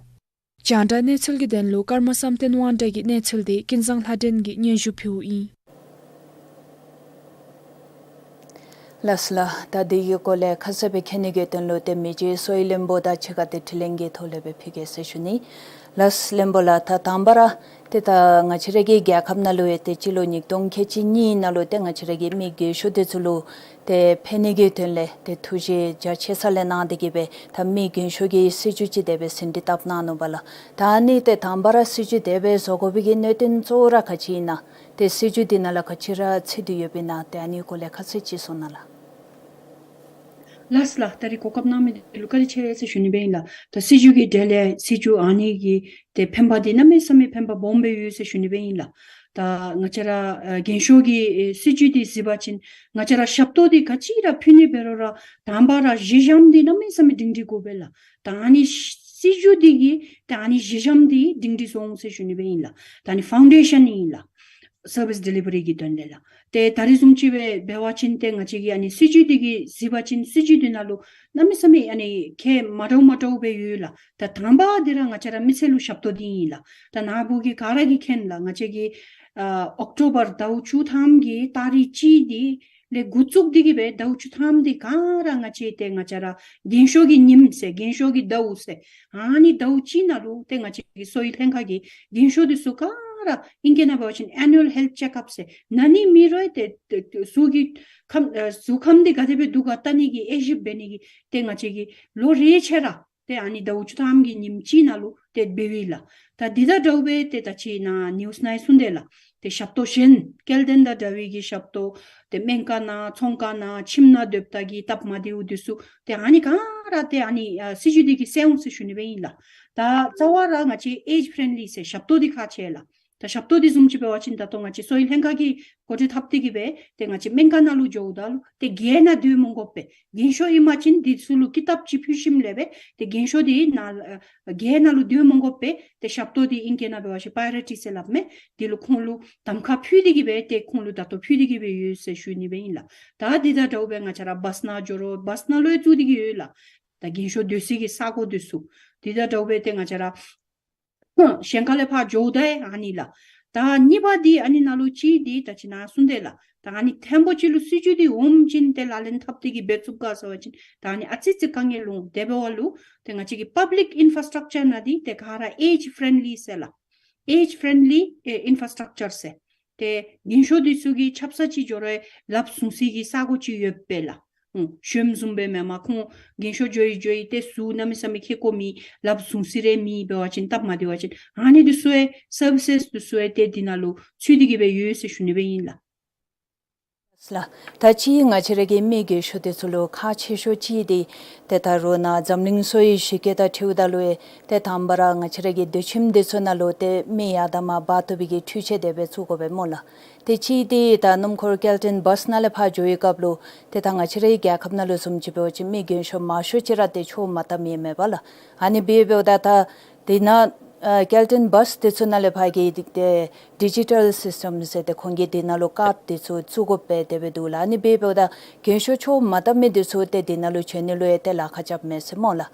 རྒྱང་བསྒྲགས་གནས་ཚུལ་གྱི་དོན་ལུ་ཀརྨ་བསམ་གཏན་དབང་གྲགས་ཀྱི་གནས་ཚུལ་དེ་ཀུན་བཟང་ལྷ་སྒྲོན་གྱིས་སྙན་ཞུ་ཕུལཝ་ཨིན། ལགས་སོ་ལགས། ད་དེ་གི་སྐོར་ལས་ཁ་གསལ་སྦེ་མཁྱེན་ནི་གི་དོན་ལུ་ཏེ་མི་རྗེ་གསོ་བའི་བློན་པོ་དང་གཅིག་ཁར་ཏེ་དྲི་ལན་གྱི་ཐོག་ལས་སྦེ་ཕུལ་གེ་ཟེར་ཞུ་ནི། ལགས་སོ་བློན་པོ་ལགས། ད་དང་པ་ར་ཏེ་ད་ང་བཅས་ར་གི་རྒྱལ་ཁབ་ནང་ལུ་ཡང་ཏེ་སྤྱི་ལོ་ཉིས་སྟོང་ཁལ་གཅིག་གཉིས་ནང་ལུ་ཏེ་ང་བཅས་ར་གི་མི་རྒས་ཤོས་དེ་ཚུ་ལུ་ཏེ་ཕན་ནི་གི་དོན་ལས་ཏེ་ཐུགས་བཞེད་རྒྱ་ཆེ་ས་ལས་གནང་སྟེ་གི་སྦེ་ད་མི་རྒན་ཤོས་ཀྱི་སྲིད་བྱུས་ཅིག་དེ་སྦེ་ཟིན་བྲིས་བཏབ་གནང་ནུག་པ་ལགས། ད་ཨ་ནི་ཏེ་དང་པ་ར་སྲིད་བྱུས་དེ་སྦེ་བཟོ་དགོ་པའི་གི་གནད་དོན་གཙོ་བོ་ར་ག་ཅི་ཨིན་ན། ཏེ་སྲིད་བྱུས་དེ་ནང་ལུ་ག་ཅི་ར་ཚུད་དེ་ཡོདཔ་ཨིན་ན། ཏེ་ཨ་ནི་སྐོར་ལས་ཁ་གསལ་ཅིག་གསུང་གནང་ལགས། ལགས་སོ་ལགས། ད་རིས་གོ་སྐབས་གནང་མི་དེ་ལུ་བཀའ་དྲིན་ཆེ་ཟེར་ཞུ་ནི་སྦེ་ཨིན་ལགས། ད་སྲིད་བྱུས་ཀྱི་གྲས་ལས་སྲིད་བྱུས་ཨ་ནི་གི་ཏེ་ཕན་པ་དེ་གནམ་མེད་ས་མེད་ཕན་པ་སྦོམ་སྦེ་ཡོད་ཟེར་ཞུ་ནི་སྦེ་ཨིན་ལགས། ད་ང་བཅས་ར་ཨ་རྒན་ཤོས་ཀྱི་ཨེ་སྲིད་བྱུས་འདི་གཟིགས་པ་ཅིན་ང་བཅས་ར་ཞབས་ཏོག་འདི་ག་ཅི་ར་ཕུལ་ནི་འབད་རུང་ར་དང་པ་ར་གཞི་འགྱམ་འདི་གནམ་མེད་ས་མེད་སྒྲིང་སྒྲི་དགོ་པས་ལགས། ད་ཨ་ནི་སྲིད་བྱུས་འདི་གིས་ད་ཨ་ནི་གཞི་འགྱམ་འདི་སྒྲིང་སྒྲི་བཟོ་འོང་ཟེར་ཞུ་ནི་སྦེ་ཨིན་ལགས། ད་ཨ་ནི་ཕའུན་ཌེ་ཤཱན་ཨིན་ལགས། སར་བིསི་ཌི་ལི་བ་རི་གི་དོན་ལས་ལགས། ཏེ་ད་རིས་བཟུམ་ཅིག་སྦེ་འབད་བ་ཅིན་ཏེ་ང་བཅས་ཀྱི་ཨ་ནི་སྲིད་བྱུས་འདི་གིས་གཟིགས་པ་ཅིན་སྲིད་བྱུས་འདི་ནང་ལུ་གནམ་མེད་ས་མེད་ཨ་ནི་ཁྱད་མ་འདྲཝ་མ་འདྲཝ་སྦེ་ཡོད་ལགས། ད་དང་པ་འདི་ར་ང་བཅས་ར་མི་སེར་ལུ་ཞབས་ཏོག་འདི་ཨིན་ལགས། ད་ནཱ་བུ་གིས་ག་ར་གིས་མཁྱེན་ལགས། ང་བཅས་ཀྱི་ཨ་ཨོཀ་ཊོ་བར་ཟླཝ་བཅུ་ཐམ་གྱི་ཏ་རིག་གཅིག་འདི་ལས་འགོ་བཙུགས་འདི་གིས་སྦེ་ཟླཝ་བཅུ་ཐམ་འདི་ག་ར་ང་བཅས་ཏེ་ང་བཅས་ར་རྒན་ཤོས་ཀྱི་ཉིནམ་ཟེར་རྒན་ཤོས་ཀྱི་ཟླཝ་ཟེར་ཨ་ནི་ཟླཝ་གཅིག་ནང་ལུ་ཏེ་ང་བཅས་ཀྱི་གསོ་བའི་ལྷན་ཁག་གིས་རྒན་ཤོས་འདི་ཚུ་ག་ར་ཨིང་སྐད་ནང་འབད་བ་ཅིན་ཨེ་ནུ་ཨལ་ཧེལཐ་ཅེཀ་ཨཔ་ཟེར་ན་ནི་མི་རུང་ཏེ་ཏེ་ཏེ་གཟུགས་ཀྱི་ཁམས་ཨ་གཟུགས་ཁམས་འདི་ག་དེ་སྦེ་འདུག་ག་བལྟ་ནི་གི་དབྱེ་ཞིབ་འབད་ནི་གི་ཏེ་ང་བཅས་ཀྱིས་ལོ་རེ་ཆ་ར་ཏེ་ཨ་ནི་ཟླཝ་བཅུ་ཐམ་གྱི་ཉིནམ་གཅིག་ནང་ལུ་ཏེ་འབདཝ་ཨིན་ལགས། ད་འདི་དང་འདྲཝ་སྦེ་ཏེ་ད་ཅི་ནཱ་ནིའུསི་ནང་གསུངས་དེས་ལགས། ཏེ་ཞབས་ཏོག་གཞན་སྐྱེ་ལྡན་དང་འདྲ་བའི་གི་ཞབས་ཏོག་ཏེ་སྨན་ཁང་ནང་ཚོང་ཁང་ནང་ཁྱིམ་ནང་སྡོདཔ་ད་གི་སྟབས་མ་བདེཝ་འདི་ཚུ་ཏེ་ཨ་ནི་ག་ར་ཏེ་ཨ་ནི་ཨ་སྲིད་བྱུས་འདི་གིས་སེལ་འོང་ཟེར་ཞུ་ནི་སྦེ་ཨིན་ལགས། ད་རྩ་བ་ར་ང་བཅས་ཨེཇ་ཕྲེནཌ་ལི་ཟེར་ཞབས་ཏོག་འདི་ཁག་ཆེ་ལགས། ད་ཞབས་ཏོག་འདི་བཟུམ་ཅིག་འབད་བ་ཅིན་ད་ལྟོ་ང་བཅས་གསོ་བའི་ལྷན་ཁག་གིས་གོ་སྒྲིག་འཐབ་སྟེ་གི་སྦེ་ཏེ་ང་བཅས་སྨན་ཁང་ནང་ལུ་འགྱོཝ་ད་ལུ་ཏེ་རྒྱལ་ནང་སྡོད་མ་དགོ་པས། རྒན་ཤོས་ཨིན་པ་ཅིན་འདི་ཚུ་ལུ་ཀི་ཏབ་ཅིག་ཕུལ་ཞིནམ་ལས་སྦེ་ཏེ་རྒན་ཤོས་འདི་ནཱ་ཨ་རྒྱལ་ནང་ལུ་སྡོད་མ་དགོ་པས། ཏེ་ཞབས་ཏོག་འདི་ཨིང་སྐད་ནང་འབད་བ་ཅིན་པ་རའི་ཡོ་རི་ཊི་ཟེར་སླབ་མས། འདི་ལུ་ཁོང་ལུ་གདམ་ཁ་ཕུལ་ཏེ་གི་སྦེ་ཏེ་ཁོང་ལུ་ད་ལྟོ་ཕུལ་ཏེ་གི་སྦེ་ཡོད་ཟེར་ཞུ་ནི་སྦེ་ཨིན་ལགས། ད་འདི་དང་འདྲཝ་སྦེ་ང་བཅས་ར་བཱསི་ནང་འགྱོ་རུང་བཱསི་ནང་ལུ་ཡང་བཙུགས་ཏེ་གི་ཡོད་ལགས། ད་རྒན་ཤོས་སྡོད་སའི་གི་ས་གོ་འདི་ཚུ། འདི་དང་འདྲཝ་སྦེ་ཏེ་ང་བཅས་ར་གཞན་ཁ་ལས་ཕར་འགྱོཝ་ད་ཡང་ཨ་ནི་ལགས། ད་གཉིས་པ་འདི་ཨ་ནི་ནང་ལུ་ཅིག་འདི་ད་ཅི་ནཱ་གསུངས་དེས་ལགས། ད་ཨ་ནི་ཐེངས་པོ་ཅིག་ལུ་སྲིད་བྱུས་འདི་འོངམ་ཅིན་ཏེ་ལག་ལེན་འཐབ་སྟེ་གི་འབད་ཚུགས་ག་ཟེར་བ་ཅིན་ད་ཨ་ནི་ཨ་ཙི་ཙི་དཀའ་ངལ་འོང་། དེ་འབདཝ་ལུ་ཏེ་ང་བཅས་ཀྱི་པབ་ལིཀ་ཨིན་ཕ་ར་སི་ཊག་ཅར་ནང་འདི་ཏེ་ག་ར་ཨེཇ་ཕྲེནཌ་ལི་ཟེར་ལགས། ཨེཇ་ཕྲེནཌ་ལི་ཨེ་ཨིན་ཕ་ར་སི་ཊག་ཅར་ཟེར། ཏེ་རྒན་ཤོས་འདི་ཚུ་གིས་ཆབ་གསང་ཅིག་འགྱོ་རུང་ལགཔ་བཟུང་སའི་གི་ས་གོ་ཅིག་ཡོདཔ་སྦེ་ལགས། ཨུམ་གཞོནམ་བཟུམ་སྦེ་མེན་པར་ཁོང་རྒན་ཤོས་འགྱོ་ཡི་འགྱོ་ཡི་ཏེ་ཟུག་གནམ་མེད་ས་མེད་ཁེ་ཀོ་མེད། ལགཔ་བཟུང་ས་རེ་མེད་འབད་བ་ཅིན་སྟབས་མ་བདེ་བ་ཅིན་ཨ་ནི་འདི་ཚུ་ཡང་སར་བི་སེས་འདི་ཚུ་ཡང་ཏེ་འདི་ནང་ལུ་ཚུད་དེ་གི་སྦེ་ཡོད་ཟེར་ཞུ་ནི་སྦེ་ཨིན་ལགས། ལགས། ད་ཅི་ང་བཅས་ར་གི་མི་རྒན་ཤོས་འདི་ཚུ་ལུ་ཁག་ཆེ་ཤོས་ཅིག་འདི་ཏེ་ད་རུང་ནཱ་འཛམ་གླིང་གསོ་བའི་གཞི་བཀོད་དང་འཁྲིལཝ་ད་ལུ་ཡང་ཏེ་དང་པ་ར་ང་བཅས་ར་གི་སྡོད་ཁྱིམ་འདི་ཚུ་ནང་ལུ་ཏེ་མི་ཡར་དང་མར་འབག་བཏུབ་པའི་གི་འཕྲུལ་ཆས་དེ་སྦེ་བཙུགས་དགོ་པས་སྨོ་ལགས། ཏེ་ཅིག་འདི་ད་སྣུམ་འཁོར་སྐྱེལ་འདྲེན་བཱསི་ནང་ལས་ཕར་འགྱོ་བའི་སྐབས་ལུ་ཏེ་ད་ང་བཅས་རའི་རྒྱལ་ཁབ་ནང་ལུ་བཟུམ་ཅིག་འབད་བ་ཅིན་མི་རྒན་ཤོས་མང་ཤོས་ཅིག་ར་ཏེ་ཆོས་མ་བཏབ་མི་ཨིན་མས་པ་ལགས། ཨ་ནི་སྦེ་འབདཝ་ད་ད་འདི་ནང་ཨ་སྐྱེལ་འདྲེན་བཱསི་འདི་ཚུ་ནང་ལས་ཕར་གྱི་ཏེ་ཌི་ཇི་ཊལ་སིསི་ཊམ་ཟེར་ཏེ་ཁོང་གིས་འདི་ནང་ལུ་ཀཱཌ་འདི་ཚུ་བཙུགས་དགོ་པས་དེ་སྦེ་འདུག་ལགས། ཨ་ནི་སྦེ་འབདཝ་ད་རྒན་ཤོས་ཆོས་མ་བཏབ་མི་འདི་ཚུ་ཏེ་འདི་ནང་ལུ་འབྱོན་ནི་ལུ་ཡང་ཏེ་ལཱ་ཁག་རྐྱབ་མས་ཟེར་སྨོ་ལགས།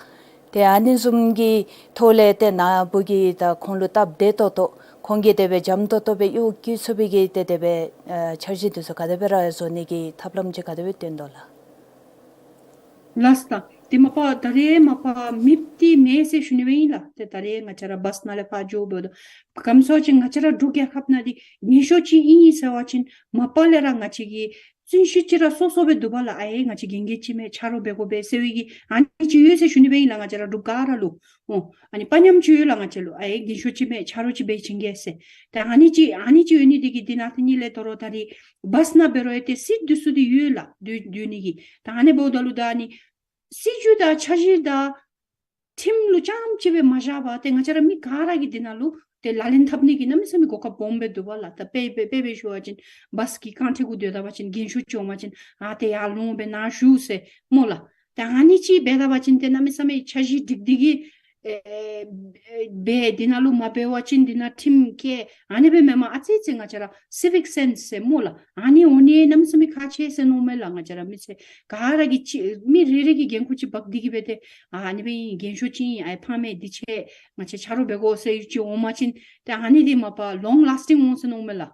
ཏེ་ཨ་ནི་བཟུམ་གྱི་ཐོག་ལས་ཏེ་ནཱ་བུ་གིས་ད་ཁོང་ལུ་སྟབས་བདེ་ཏོག་ཏོ་ཁོང་གིས་དེ་སྦེ་འཇམ་ཏོག་ཏོ་སྦེ་གཡོག་བཀོལ་ཚུགས་པའི་གི་ཏེ་དེ་སྦེ་ཨ་འཆར་གཞི་འདི་ཚུ་ག་དེ་སྦེ་ར་བཟོ་ནི་གི་ཐབས་ལམ་ཅིག་ག་དེ་སྦེ་སྟོན་དོ་ལགས། ལགས་སོ། ད་དེ་མ་པ་ད་རེས་མ་པ་མེདཔ་འདི་མེན་ཟེར་ཞུ་ནི་སྦེ་ཨིན་ལགས། ཏེ་ད་རེས་ང་བཅས་ར་བཱསི་ནང་ལས་ཕར་འགྱོཝ་ད་ག་ཅི་སྨོ་ཟེར་བ་ཅིན་ང་བཅས་ར་འབྲུག་རྒྱལ་ཁབ་ནང་འདི་ཉེན་ཤོས་ཅིག་ཨིན་ཟེར་བ་ཅིན་མ་པ་ལས་ར་ང་བཅས་ཀྱི་བརྩོན་ཤུགས་ཅིག་ར་སོ་སོ་སྦེ་འདུག་པ་ལགས། ཨའེ་ང་བཅས་རྒན་རྒས་ཅིག་མས་ཆ་རོགས་འབད་དགོ་པས་ཟེར་བའི་གི་ཨ་ནི་ཅིག་ཡོད་ཟེར་ཞུ་ནི་སྦེ་ཨིན་ལགས། ང་བཅས་ར་འབྲུག་ག་ར་ལུ་ཨོ་ཨ་ནི་དཔའ་ཉམས་ཅིག་ཡོད་ལགས། ང་བཅས་ལུ་ཨའེ་རྒན་ཤོས་ཅིག་མས་ཆ་རོགས་ཅིག་འབད་བྱིན་གེ་ཟེར། ཏེ་ཨ་ནི་ཅིག་ཨ་ནི་ཅིག་ཡོད་ནི་འདི་གིས་འདི་ནང་ཏེ་ནི་ལས་དོ་རུང་ད་རེས་བཱསི་ནང་འབད་རུང་ཡང་ཏེ་སིཊ་འདི་ཚུ་འདི་ཡོད་ལགས། སྡོད་སྡོད་ནི་གི། ད་ཨ་ནི་འབདཝ་ད་ལུ་ད་ཨ་ནི་སྲིད་བྱུས་དང་འཆར་གཞི་དང་ཁྲིམས་ལུ་རྐྱངམ་ཅིག་སྦེ་མ་བཞག་པར་ཏེ་ང་བཅས་ར་མི་ག་ར་གིས་འདི་ནང་ལུ་ཏེ་ལག་ལེན་འཐབ་ནི་གི་གནམ་མེད་ས་མེད་གོ་སྐབས་སྦོམ་སྦེ་འདུག་པ་ལགས། ད་དཔེ་དཔེ་དཔེ་སྦེ་ཞུ་བ་ཅིན་བཱསི་གི་རྐང་ཁྲི་གུ་སྡོད་ད་པ་ཅིན་རྒན་ཤོས་ཅིག་འོང་པ་ཅིན་ཨ་ཏེ་ཡར་ལོང་སྦེ་ནཱ་བཞུགས་ཟེར་སྨོ་ལགས། ད་ཨ་ནི་ཅིག་འབད་ད་པ་ཅིན་ཏེ་གནམ་མེད་ས་མེད་འཆར་གཞི་སྒྲིག་སྟེ་གི་ཨེ་ཨེ་འབད་འདི་ནང་ལུ་མ་འབད་བ་ཅིན་འདི་ནང་ཁྲིམས་བཀལ་ཨ་ནི་སྦེ་མེན་པར་ཨ་ཙི་ཙི་ང་བཅས་ར་སི་བིཀ་སེནསི་ཟེར་སྨོ་ལགས། ཨ་ནི་འོང་ནི་གནམ་མེད་ས་མེད་ཁག་ཆེ་ཟེར་མནོཝ་མས་ལགས། ང་བཅས་ར་མི་སེར་ག་ར་གིས་ཅིག་མི་རེ་རེ་གིས་འགན་ཁུར་ཅིག་འབག་སྟེ་གི་སྦེ་ཏེ་ཨ་ནི་སྦེ་ཨིན་རྒན་ཤོས་ཅིག་ཨིན་ཨའེ་ཕ་མས་འདི་ཆེ་ང་བཅས་ཆ་རོགས་འབད་དགོ་ཟེར་ཅིག་འོང་པ་ཅིན་ཏེ་ཨ་ནི་འདི་མ་པ་ལོང་ལཱསི་ཊིང་འོང་ཟེར་མནོཝ་མས་ལགས།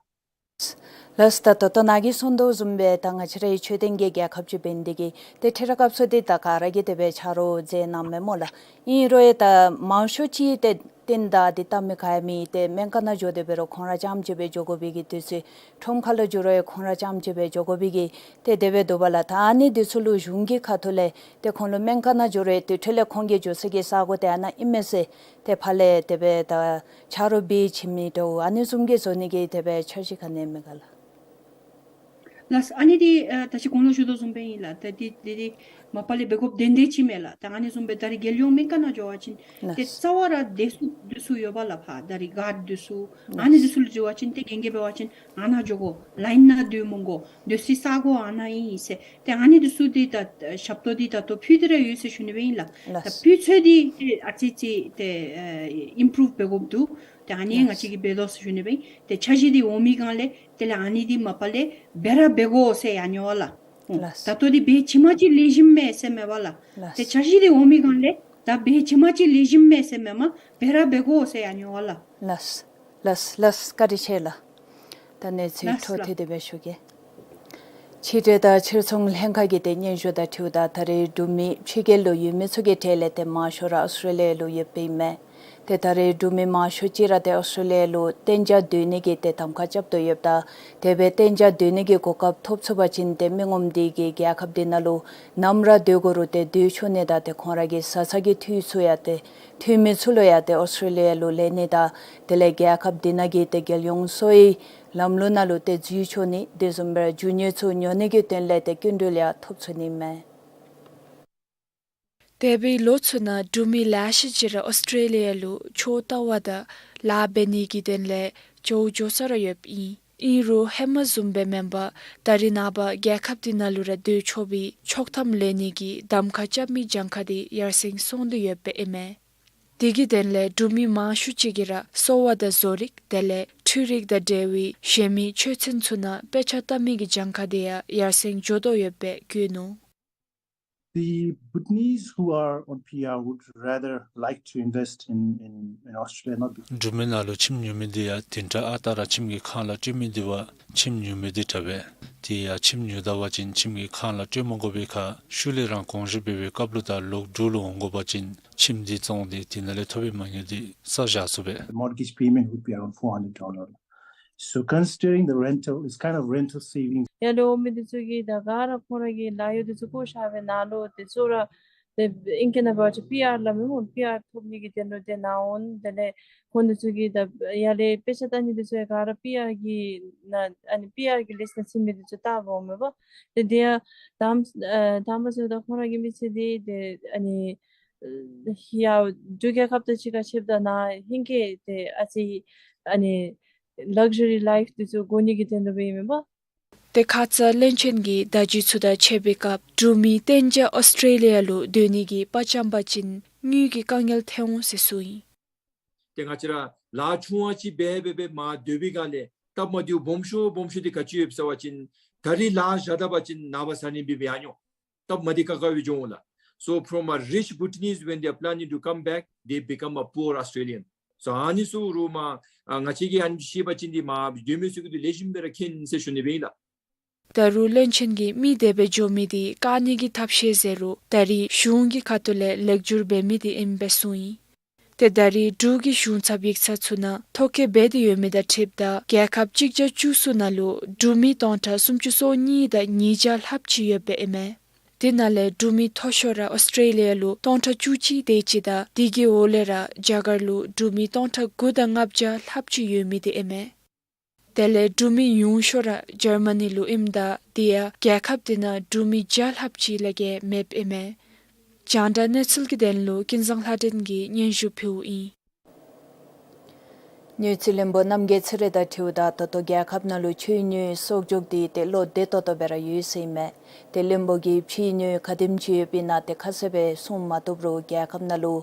ལགས་སོ། ད་ད་ལྟོ་ནཱ་གིས་གསུངས་དོ་བཟུམ་སྦེ་ད་ང་བཅས་རའི་ཆོས་ལྡན་གྱི་རྒྱལ་ཁབ་ཅིག་འབད་ནི་འདི་གིས་ཏེ་ཁྲི་རབས་སྐབས་སུ་འདི་ད་ག་ར་གིས་དེ་སྦེ་ཆ་རོགས་མཛད་གནངམ་མས་སྨོ་ལགས། ཨིན་རུང་ཡང་ད་མང་ཤོས་ཅིག་ཏེ་རྟེན་དང་འདི་ལྟ་མི་ག་ཡང་མེད། ཏེ་སྨན་ཁང་ནང་འགྱོ་སྟེ་འབད་རུང་ཁོང་ར་རྐྱངམ་ཅིག་སྦེ་འགྱོ་དགོ་པའི་གི་དུས་ཚོད། ཁྲོམ་ཁ་ལུ་འགྱོ་རུང་ཡང་ཁོང་ར་རྐྱངམ་ཅིག་སྦེ་འགྱོ་དགོ་པའི་གི་ཏེ་དེ་སྦེ་འདུག་པ་ལགས། ད་ཨ་ནི་འདི་ཚུ་ལུ་གཞུང་གི་ཁ་ཐུག་ལས་ཏེ་ཁོང་ལུ་སྨན་ཁང་ནང་འགྱོ་རུང་ཡང་དེ་འཕྲོ་ལས་ཁོང་གིས་འགྱོ་ས་གི་ས་གོ་འདི་ཨ་ནཱ་ཨིན་མས་ཟེར་ཏེ་ཕར་ལས་དེ་སྦེ་ད་ཆ་རོགས་འབད་བྱིན་མི་འདྲཝ་ཨ་ནི་བཟུམ་གྱི་བཟོ་ནི་གི་དེ་སྦེ་འཆར་གཞི་ག་ནི་ཡང་མེད་ག་ལགས། ལགས་སོ། ཨ་ནི་འདི་ཨ་ད་ཅི་གོང་ལུ་ཞུ་དོ་བཟུམ་སྦེ་ཨིན་ལགས། ད་འདི་འདི་འདི་ མ་པ་ལས་འབད་དགོཔ་དོན་དེ་ཅིག་མས་ལགས། ད་ཨ་ནི་བཟུམ་སྦེ་ད་རིས་རྒྱལ་ཡོངས་མི་ག་ནང་འགྱོ་བ་ཅིན་ཏེ་ལགས། རྩ་བ་ར་བདེ་སྲུང་འདི་ཚུ་ཡོད་པ་ལགས། ཕར་ད་རིས་གཱཌ་འདི་ཚུ་ཨ་ནི་འདི་ཚུ་ལུ་འགྱོ་བ་ཅིན་ཏེ་གན་རྐྱལ་འབད་བ་ཅིན་ཨ་ནཱ་འགྱོ་དགོ། ལའིན་ནང་སྡོད་མི་དགོ། སྡོད་སའི་ས་གོ་ཨ་ནཱ་ཨིན་ཟེར། ཏེ་ཨ་ནི་འདི་ཚུ་འདི་ད་ཞབས་ཏོག་འདི་ད་ལྟོ་ཕུལ་ཏེ་ར་ཡོད་ཟེར་ཞུ་ནི་སྦེ་ཨིན་ལགས། ད་ལགས། ཕུལ་ཚུལ་འདི་ཏེ་ཨ་ཙི་ཅིག་ཏེ་ཨ་ཨིམ་པྲུབ་འབད་དགོཔ་འདུག། ཏེ་ཨ་ནི་ཡང་ང་བཅས་ཀྱིས་འབད་དོ་ཟེར་ཞུ་ནི་སྦེ་ཨིན། ཏེ་འཆར་གཞི་འདི་འོང་མི་སྒང་ལས་དེ་ལས་ཨ་ནི་འདི་མ་པ་ལས་འབད་ར་འབད་དགོ་ཟེར་ཡང་ནི་བ་ལགས། ལགས། ད་ལྟོ་འདི་འབད་ཅི་མ་ཅིག་ལེགས་ཤོམ་མས་ཟེར་མེན་པ་ལགས། ལགས། ཏེ་འཆར་གཞི་འདི་འོང་མི་སྒང་ལས་ད་འབད་ཅི་མ་ཅིག་ལེགས་ཤོམ་མས་ཟེར་མེན་མས། འབད་ར་འབད་དགོ་ཟེར་ཡང་ནི་བ་ལགས། ལགས། ལགས་ལགས། བཀའ་དྲིན་ཆེ་ལགས། ད་གནས་ཚུལ་ལགས་འཕྲོ་ལགས། མཐུད་དེ་སྦེ་ཞུ་གེ། ཕྱི་འབྲེལ་དང་ཕྱིར་ཚོང་ལྷན་ཁག་གི་ཏེ་སྙན་ཞུ་དང་འཁྲིལཝ་ད་ད་རིས་འབྲུག་མི་ཕྱི་རྒྱལ་ལུ་ཡོད་མི་ཚུ་གི་གྲས་ལས་ཏེ་མང་ཤོས་ར་ཨོསི་ཊྲེ་ལི་ཡ་ལུ་ཡོདཔ་ཨིན་མས། ཏེ་ད་རིས་འབྲུག་མི་མང་ཤོས་ཅིག་ར་ཏེ་ཨོསི་ཊྲེ་ལི་ཡ་ལུ་གཏན་འཇགས་སྡོད་ནི་གི་ཏེ་གདམ་ཁ་རྐྱབ་དོ་ཡོདཔ་ད་དེ་སྦེ་གཏན་འཇགས་སྡོད་ནི་གི་གོ་སྐབས་ཐོབ་ཚུགས་པ་ཅིན་ཏེ་མི་ངོམ་འདི་གིས་རྒྱལ་ཁབ་འདི་ནང་ལུ་ནམ་ར་སྡོད་དགོ་རུང་ཏེ་སྡོད་ཆོག་ནི་དང་ཏེ་ཁོང་ར་གི་བཟའ་ཚང་གི་འཐུས་ཚུ་ཡང་ཏེ་འཐུས་མི་ཚུ་ལུ་ཡང་ཏེ་ཨོསི་ཊྲེ་ལི་ཡ་ལུ་ལེན་ནི་དང་དེ་ལས་རྒྱལ་ཁབ་འདི་ནང་གི་ཏེ་རྒྱལ་ཡོངས་གསོ་བའི་ལམ་ལུགས་ནང་ལུ་ཏེ་འཛུལ་ཆོག་ནི་དེ་བཟུམ་སྦེ་ར་རྒྱུ་ནོར་ཚུ་ཉོ་ནི་གི་དོན་ལས་ཏེ་སྐྱིན་འགྲུལ་ཡང་ཐོབ་ཚུགས་ནི་མས། འདས་པའི་ལོ་ཚུ་ནང་འབྲུག་མི་ལེ་ཤ་ཅིག་ར་ཨོསི་ཊྲེ་ལི་ཡ་ལུ་ཕྱོགས་ལྟ་བ་དང་ལཱ་འབད་ནི་གི་དོན་ལས་འགྱོ་འགྱོ་ས་ར་ཡོདཔ་ཨིན། ཨིན་རུང་ཧེ་མ་བཟུམ་སྦེ་མེན་པར་ད་རིས་ནངས་པ་རྒྱལ་ཁབ་འདི་ནང་ལུ་ར་སྡོད་ཆོག་པའི་ཆོག་ཐམ་ལེན་ནི་གི་གདམ་ཁ་རྐྱབ་མི་གྱངས་ཁ་འདི་ཡར་སེང་སོང་སྟེ་ཡོདཔ་ཨིན་མས། དེ་གི་དོན་ལས་འབྲུག་མི་མང་ཤོས་ཅིག་གིས་ར་གསོ་བ་དང་བཟོ་རིག་དེ་ལས་འཕྲུལ་རིག་དང་འབྲེལ་བའི་གཞན་མི་ཆོས་ཚན་ཚུ་ནང་དཔེ་ཆ་ལྟ་མི་གི་གྱངས་ཁ་འདི་ཡང་ཡར་སེང་འགྱོ་དོ་ཡོདཔ་སྦེ་བཀོད་ནུག། The Bhutanese who are on P R would rather like to invest in, in, in Australia, not because འབྲུག་མི་ནང་ལུ་ཁྱིམ་ཉོ་མི་འདི་ཡང་དེ་འདྲ་ཨ་རྟག་ར་ཁྱིམ་གྱི་ཁང་གླ་སྤྲོད་མི་འདི་བ་ཁྱིམ་ཉོ་མི་འདི་དྲག་པས། དེ་ཡང་ཁྱིམ་ཉོ་ད་པ་ཅིན་ཁྱིམ་གྱི་ཁང་གླ་སྤྲོད་མ་དགོ་པའི་ཁར་ཤུལ་ལས་རང་དགོངས་ཞུ་འབད་བའི་སྐབས་ལུ་དང་ལོག་འབྲུག་ལུ་འོང་དགོ་པ་ཅིན་ཁྱིམ་འདི་བཙོངས་ཏེ་དེ་ནང་ལས་ཐོབ་པའི་མ་དངུལ་འདི་བསག་བཞག་ཚུགས་པས། The mortgage payment would be around four hundred dollar. So considering the rental, it's kind of rental savings. ཡར་ལས་འོང་མི་འདི་ཚུ་གིས་ད་ག་ར་ཁོང་ར་གི་ལཱ་གཡོག་འདི་ཚུ་བཀོ་བཞག་པའི་ནང་ལུ་དེ་ཚུ་ར་དེ་ཨིང་སྐད་ནང་འབད་བ་ཅིན་པི་ཨར་སླབ་མི་སྨོ། པི་ཨར་ཐོབ་ནི་གི་དོན་ལུ་དེ་ནཱ་འོང་། དེ་ལས་ཁོང་འདི་ཚུ་གིས་ད་ཡར་ལས་དཔེ་ཆ་ལྟ་ནི་འདི་ཚུ་ཡང་ག་ར་པི་ཨར་གྱི་ནང་ཨ་ནི་པི་ཨར་གྱི་ལིསཊ་ནང་ཚུད་མི་འདི་ཚུ་བལྟ་འོང་མས་པ། དེ་དེ་ཡང་དང་ཨ་དང་པ་ཚུ་ད་ཁོང་ར་གི་མི་ཚེ་འདི་དེ་ཨ་ནི་ཡར་འབྲུག་རྒྱལ་ཁབ་དང་གཅིག་ཁར་ཕྱདཔ་ད་ནཱ་ཧིང་གི་དེ་ཨ་ཙི་ཨ་ནི་ལག་ཇུ་རི་ལའིཕ་འདི་ཚུ་དགོ་ནི་གི་དོན་ལུ་འབད་ཨིན་མས་པ། དེ་ཁ་ཙ་བློན་ཆེན་གྱིས་བརྡ་བརྒྱུད་ཚུ་དང་ཕྱད་པའི་སྐབས་འབྲུག་མི་གཏན་འཇགས་ཨོསི་ཊྲེ་ལི་ཡ་ལུ་སྡོད་ནི་གི་པར་བཅམ་པ་ཅིན་དངུལ་གྱི་དཀའ་ངལ་ཐོན་འོང་ཟེར་གསུངས་ཡི། ཏེ་ང་བཅས་ར་ལཱ་ཆུང་བ་ཅིག་འབད་འབད་འབད་མར་སྡོད་པའི་སྒང་ལས་སྟབས་མ་བདེཝ་སྦོམ་ཤོས་སྦོམ་ཤོས་འདི་ག་ཅི་ཡོདཔ་ཟེར་བ་ཅིན་ད་རིས་ལཱ་བཞག་ད་པ་ཅིན་ནངས་པ་གཟའ་ཉི་མ་འབད་འབད་ཡར་འགྱོ། སྟབས་མ་བདེ་ཁག་ཁ་སྦེ་འགྱོ་འོང་ལགས། So from a rich Bhutanese, when they are planning to come back, they become a poor Australian. So ཨ་ནི་ཚུ་རུང་མར་ཨ་ང་བཅས་ཀྱིས་ཨ་ནི་ཤེས་པ་ཅིན་འདི་མར་སྡོད་མི་ཚུ་གིས་འདི་ལེགས་ཤོམ་སྦེ་ར་མཁྱེན་ཟེར་ཞུ་ནི་སྦེ་ཨིན་ལགས། ད་རུང་བློན་ཆེན་གྱིས་མི་དེ་སྦེ་འགྱོ་མི་འདི་བཀག་ནི་གི་ཐབས་ཤེས་ཟེར་རུང་ད་རིས་གཞུང་གི་ཁ་ཐུག་ལས་ལེགས་བསྒྱུར་འབད་མི་འདི་ཨིནམ་སྦེ་གསུངས་ཡི། ཏེ་ད་རིས་འབྲུག་གི་གཞུང་ཚབ་ཡིག་ཚང་ཚུ་ནང་ཐོ་བཀོད་འབད་དེ་ཡོད་མི་དང་འཁྲིལཝ་ད་རྒྱལ་ཁབ་གཅིག་བརྒྱ་བཅུ་གསུམ་ནང་ལུ་འབྲུག་མི་སྟོང་ཕྲག་སུམ་ཅུ་སོ་གཉིས་དང་ཉིས་བརྒྱ་ལྷགཔ་ཅིག་ཡོདཔ་ཨིན་མས། དེ་ནང་ལས་འབྲུག་མི་མཐོ་ཤོས་ར་ཨོསི་ཊྲེ་ལི་ཡ་ལུ་སྟོང་ཕྲག་བཅུ་གཅིག་དེ་ཅིག་དང་དེ་གི་འོག་ལས་ར་རྒྱ་གར་ལུ་འབྲུག་མི་སྟོང་ཕྲག་དགུ་དང་ལྔ་བརྒྱ་ལྷགཔ་ཅིག་ཡོད་མི་འདི་ཨིན་མས། དེ་ལས་འབྲུག་མི་ཉུང་ཤོས་ར་འཇར་མ་ནི་ལུ་ཨིནམ་ད་དེ་ཡང་རྒྱལ་ཁབ་དེ་ནང་འབྲུག་མི་བརྒྱ་ལྷགཔ་ཅིག་ལས་བརྒལ་མེདཔ་ཨིན་མས། རྒྱང་བསྒྲགས་གནས་ཚུལ་གྱི་དོན་ལུ་ཀུན་བཟང་ལྷ་སྒྲོན་གྱིས་སྙན་ཞུ་ཕུལཝ་ཨིན། དངུལ་རྩིས་བློན་པོ་རྣམ་རྒྱལ་ཚེ་རིང་དང་འཁྲིལཝ་ད་ད་ལྟོ་རྒྱལ་ཁབ་ནང་ལུ་ཕྱིའི་དངུལ་གསོག་འཇོག་འདི་ཏེ་བློ་བདེ་ཏོག་ཏོ་སྦེ་ར་ཡོད་ཟེར་ཨིན་མས། ཏེ་བློན་པོ་གིས་ཕྱིའི་དངུལ་ག་དེམ་ཅིག་ཡོདཔ་ཨིན་ན་ཏེ་ཁ་གསལ་སྦེ་གསུང་མ་བཏུབ་རུང་རྒྱལ་ཁབ་ནང་ལུ་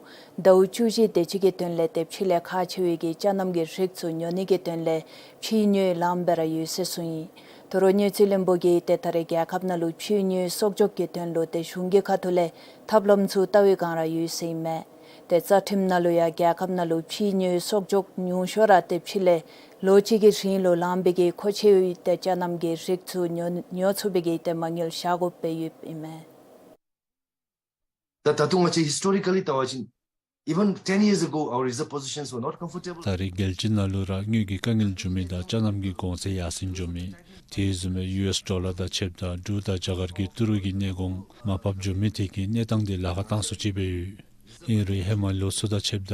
ཟླཝ་བཅུ་བཞི་དེ་ཅིག་གི་དོན་ལས་ཏེ་ཕྱི་ལས་ཁག་ཆེ་བའི་གི་ཅ་རྣམ་གྱི་རིགས་ཚུ་ཉོ་ནི་གི་དོན་ལས་ཕྱིའི་དངུལ་ལངམ་སྦེ་ར་ཡོད་ཟེར་གསུངས་ཡི། དོ་རུང་དངུལ་རྩིས་བློན་པོ་གིས་ཏེ་ད་རེས་རྒྱལ་ཁབ་ནང་ལུ་ཕྱིའི་དངུལ་གསོག་འཇོག་གི་དོན་ལུ་ཏེ་གཞུང་གི་ཁ་ཐུག་ལས་ཐབས་ལམ་ཚུ་བལྟ་བའི་བསྒང་ར་ཡོད་ཟེར་ཨིན་མས། ཏེ་རྩ་ཁྲིམས་ནང་ལུ་ཡང་རྒྱལ་ཁབ་ནང་ལུ་ཕྱིའི་དངུལ་གསོག་འཇོག་ཉུང་ཤོས་ར་ཏེ་ཕྱི་ལས་ལོ་གཅིག་གི་རིང་ལུ་ལངམ་སྦེ་གི་མཁོ་ཆེ་བའི་ཏེ་ཅ་རྣམ་གྱི་རིགས་ཚུ་ཉོ་ཉོ་ཚུགས་པའི་གི་ཏེ་མ་དངུལ་བཞག་དགོཔ་སྦེ་ཡོདཔ་ཨིན་མས། ད་ད་ལྟོ་ང་བཅས་historically བལྟ་བ་ཅིན། Even ten years ago, our reserve positions were not comfortable. ད་རེས་རྒྱལ་སྤྱི་ནང་ལུ་ར་དངུལ་གྱི་དཀའ་ངལ་འབྱུང་མི་དང་ཅ་རྣམ་གྱི་གོང་ཚད་ཡར་སེང་འགྱོ་མི། དེ་བཟུམ་སྦེ་ཡུ་ཨེསི་ཌོ་ལར་དང་ཕྱདཔ་ད་འབྲུག་དང་རྒྱ་གར་གྱི་ཏི་རུ་གི་གནས་གོང་མར་ཕབ་འགྱོ་མི་དེ་གིས་གནས་སྟངས་འདི་ལཱ་ཁག་བཏང་སུ་ཅིག་སྦེ་ཡོད། ཨིན་རུང་ཧེ་མ་ལོ་ཚུ་དང་ཕྱདཔ་ད་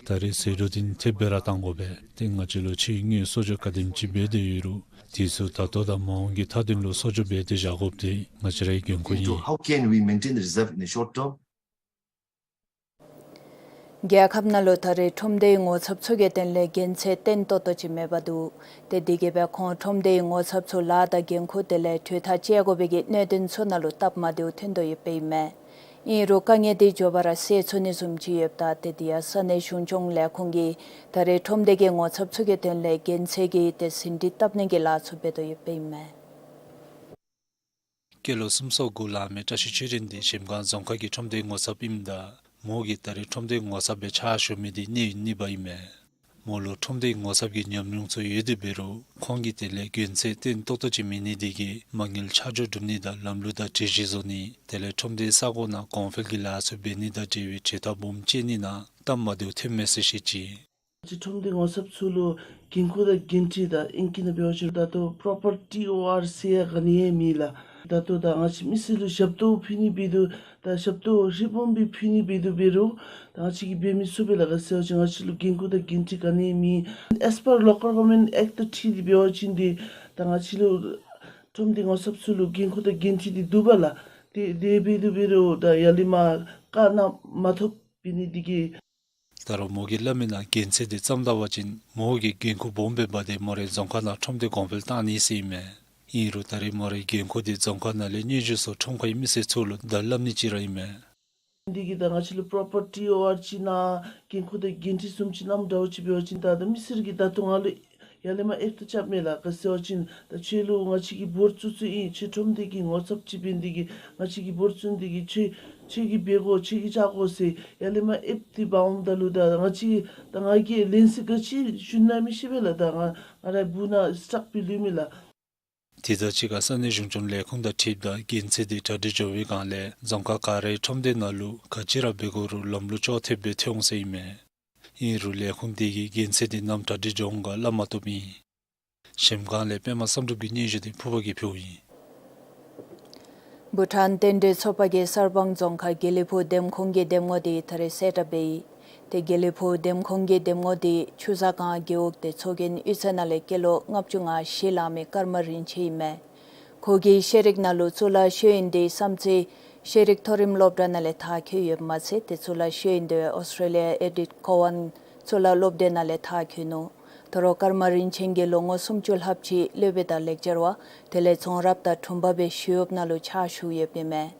ད་རེས་ཟད་འགྲོ་འདི་ཐེབས་སྦེ་ར་བཏང་དགོ་པས། ཏེ་ང་བཅས་ལུ་ཕྱིའི་དངུལ་གསོག་འཇོག་ག་དེམ་ཅིག་འབད་དེ་ཡོད་རུང་དེ་ཚུ་ད་ལྟོ་དང་མ་འོངས་ཀྱི་མཐའ་དོན་ལུ་གསོག་འཇོག་འབད་དེ་བཞག་དགོཔ་འདི་ང་བཅས་རའི་འགན་ཁུར་ཨིན། How can we maintain the reserve in the short term? རྒྱལ་ཁབ་ནང་ལུ་ད་རེས་ཁྲོམ་སྡེའི་ངོ་ཚབ་ཚུ་གི་དོན་ལས་དགོན་ཚད་བརྟན་ཏོག་ཏོ་ཅིག་མེདཔ་འདུག། ཏེ་དེ་གིས་སྦེ་ཁོང་ཁྲོམ་སྡེའི་ངོ་ཚབ་ཚུ་ལཱ་དང་འགན་ཁུར་དེ་ལས་གྲོས་ཐག་བཅད་དགོ་པའི་གི་གནད་དོན་ཚུ་ནང་ལུ་སྟབས་མ་བདེཝ་ཐོན་དོ་ཡོདཔ་ཨིན་མས། ཨིན་རུང་དཀའ་ངལ་འདི་མགྱོགས་པ་ར་སེལ་ཚུགས་ནི་བཟུམ་ཅིག་ཡོདཔ་ད་ཏེ་དེ་ཡང་ས་གནས་གཞུང་སྐྱོང་ལས་ཁུངས་ཀྱིས་ད་རེས་ཁྲོམ་སྡེ་གི་ངོ་ཚབ་ཚུ་གི་དོན་ལས་དགོན་ཚད་ཀྱི་ཏེ་ཟིན་བྲིས་བཏབ་ནི་གི་ལཱ་ཚུ་འབད་དོ་ཡོདཔ་ཨིན་མས། སྐྱེས་ལོ་སུམ་ཅུ་སོ་དགུ་ལང་མི་བཀྲ་ཤིས་ཆོས་སྒྲོན་འདི་གཞལམ་སྒང་རྫོང་ཁག་གི་ཁྲོམ་སྡེའི་ངོ་ཚབ་ཨིནམ་ད་མོ་གིས་ད་རེས་ཁྲོམ་སྡེའི་ངོ་ཚབ་སྦེ་ཕྱག་ཞུ་མི་འདི་གནས་ཡུན་གཉིས་པ་ཨིན་མས། མོ་ལུ་ཁྲོམ་སྡེའི་ངོ་ཚབ་ཀྱི་ཉམས་མྱོང་ཚུ་ཡོད་དེ་འབད་རུང་ཁོང་གི་དོན་ལས་དགོན་ཚད་བརྟན་ཏོག་ཏོ་ཅིག་མེད་ནི་འདི་གིས་མ་དངུལ་ཆ་འཇོག་སྒྲུབ་ནི་དང་ལམ་ལུགས་དང་སྒྲིག་གཞི་བཟོ་ནི་དེ་ལས་ཁྲོམ་སྡེའི་ས་གོ་ནང་གོང་འཕེལ་གྱི་ལཱ་ཚུ་འབད་ནི་དང་འབྲེལ་བའི་གྲོས་ཐག་སྦོམ་བཅད་ནི་ནང་སྟབས་མ་བདེཝ་ཐོནམ་མས་ཟེར་བཤད་ཅི། ཁྲོམ་སྡེ་ངོ་ཚབ་ཚུ་ལུ་འགན་ཁུར་དང་འགན་འཁྲི་དང་ཨིང་སྐད་ནང་འབད་བ་ཅིན་ད་ལྟོ་པོ་རོ་པར་ཊི་ཨོ་ཨར་ཟེར་ཡང་ག་ནི་ཡང་མེད་ལགས། ད་ལྟོ་ད་ང་བཅས་མི་སེར་ལུ་ཞབས་ཏོག་ཕུལ་ནི་འབད་དོ་ད་ཞབས་ཏོག་ཧྲིལ་བུམ་སྦེ་ཕུལ་ནི་འབད་དོ་འབད་རུང་ད་ང་བཅས་ཀྱིས་འབད་མི་ཚུགས་པས་ལགས། ག་ཅི་ཟེར་བ་ཅིན་ང་བཅས་ལུ་འགན་ཁུར་དང་འགན་འཁྲི་ག་ནི་ཡང་མེད། As per local government act ཁྲིད་དེ་འབད་བ་ཅིན་ཏེ་ད་ང་བཅས་ལུ་ཁྲོམ་སྡེ་ངོ་ཚབ་ཚུ་ལུ་འགན་ཁུར་དང་འགན་འཁྲི་འདི་འདུག་པས་ལགས། ཏེ་དེ་འབད་དོ་འབད་རུང་ད་ཡར་ལས་མར་བཀའ་གནང་མ་ཐོབ་འབད་ནི་འདི་གིས། ད་རུང་མོ་གིས་སླབ་མི་ནང་དགོན་ཚད་འདི་བརྩམ་ད་པ་ཅིན་མོ་གིས་འགན་ཁུར་སྦོམ་སྦེ་འབག་སྟེ་མོ་རའི་རྫོང་ཁག་ནང་ཁྲོམ་སྡེ་གོང་འཕེལ་བཏང་ནི་ཟེར་ཨིན་མས། ཨིན་རུང་ད་རེས་མོ་རའི་འགན་ཁུར་འདི་རྫོང་ཁག་ནང་ལས་སྙན་ཞུ་སོར་ཁྲོམ་ཁའི་མི་སེར་ཚུ་ལུ་བརྡ་སླབ་ནི་ཅིག་ར་ཨིན་མས། འདི་གིས་ད་ང་བཅས་ལུ་པོ་རོ་པར་ཊི་ཨོ་ཨར་ཅིག་ནང་འགན་ཁུར་དང་འགན་འཁྲི་བཟུམ་ཅིག་གནངམ་འདྲཝ་ཅིག་འབད་བ་ཅིན་ད་ད་མི་སེར་གྱིས་ད་ལྟོ་ང་ལུ་ཡར་ལས་མར་ཨེབ་ཏེ་རྐྱབ་མས་ལགས། ག་ཅི་ཟེར་བ་ཅིན་ད་ཁྱོད་ལུ་ང་བཅས་ཀྱིས་འབོར་བཙུགས་བཙུགསཔ་ཨིན། ཁྱོད་ཁྲོམ་སྡེ་གི་ངོ་ཚབ་ཅིག་འབད་ནི་འདི་གིས་ང་བཅས་ཀྱིས་འབོར་བཙུགས་ནི་འདི་གིས་ཁྱོད་ཁྱོད་ཀྱིས་འབད་དགོ། ཁྱོད་ཀྱིས་བཅག་དགོ་ཟེར་ཡར་ལས་མར་ཨེབ་སྟེ་འབག་འོངམ་ད་ལུ་ད་ང་བཅས་ད་ང་གིས་ལན་གསལ་ག་ཅི་ཞུ་ན་མི་ཤེས་པས་ལགས། ད་ང་ང་རའི་སྦུག་ནང་སི་ཊག་སྦེ་ལུས་མས་ལགས། དེ་དང་གཅིག་ཁར་ས་གནས་གཞུང་སྐྱོང་ལས་ཁུངས་དང་འཁྲིལཝ་ད་དགོན་ཚད་འདི་གྲ་སྒྲིག་འགྱོ་བའི་སྒང་ལས་རྫོང་ཁག་ག་རའི་ཁྲོམ་སྡེ་ནང་ལུ་ག་ཅི་ར་འབད་དགོ་རུང་ལམ་ལུགས་ཅོག་འཐདཔ་སྦེ་ཐོན་འོང་ཟེར་ཨིན་མས། ཨིན་རུང་ལས་ཁུངས་དེ་གིས་དགོན་ཚད་འདི་ནམ་གྲ་སྒྲིག་འགྱོ་འོང་ག་སླབ་མ་བཏུབ་ཨིན། གཞལམ་སྒང་ལས་པདྨ་བསམ་གྲུབ་ཀྱི་སྙན་ཞུ་འདི་ཕུརཔ་གིས་ཕུལཝ་ཨིན། བྷུ་ཊཱན་རྟེན་འབྲེལ་ཚོགས་པ་གིས་གསར་སྤང་རྫོང་ཁག་དགེ་ལེགས་ཕུག་འདེམས་ཁོངས་ཀྱི་འདེམས་ངོ་འདི་ད་རེས་གསལ་བསྒྲགས་འབད་ཡི། ཏེ་དགེ་ལེགས་ཕུག་འདེམས་ཁོངས་ཀྱི་འདེམས་ངོ་འདི་ཆུ་བཟང་སྒང་རྒེད་འོག་ཏེ་ཚོགས་རྒྱན་གཡུས་ཚན་ནང་ལས་སྐྱེས་ལོ་ལྔ་བཅུ་ང་བཞི་ལང་མི་ཀརྨ་རིན་ཆེན་ཨིན་མས། ཁོ་གིས་ཤེས་རིག་ནང་ལུ་གཙུག་ལག་ཤེས་ཡོན་འདི་བསམ་རྩེ་ཤེས་རིག་མཐོ་རིམ་སློབ་གྲྭ་ནང་ལས་མཐར་འཁྱོལ་ཡོདཔ་མ་ཚད་ཏེ་གཙུག་ལག་ཤེས་ཡོན་འདི་ཨོསི་ཊྲེ་ལི་ཡ་ཨེ་ཌེཌ་ཀོ་ཝཱན་གཙུག་ལག་སློབ་སྡེ་ནང་ལས་མཐར་འཁྱོལ་ནུག། ད་རུང་ཀརྨ་རིན་ཆེན་གྱིས་ལོ་ངོ་སུམ་ཅུ་ལྷགཔ་ཅིག་སློབ་དཔོན་དང་ལེགས་སྦྱར་བ་དེ་ལས་ཚོང་ར་དང་དྲུང་འཕར་སྦེ་ཞི་གཡོགཔ་ནང་ལུ་ཕྱག་ཞུ་ཡོདཔ་ཨིན་མས།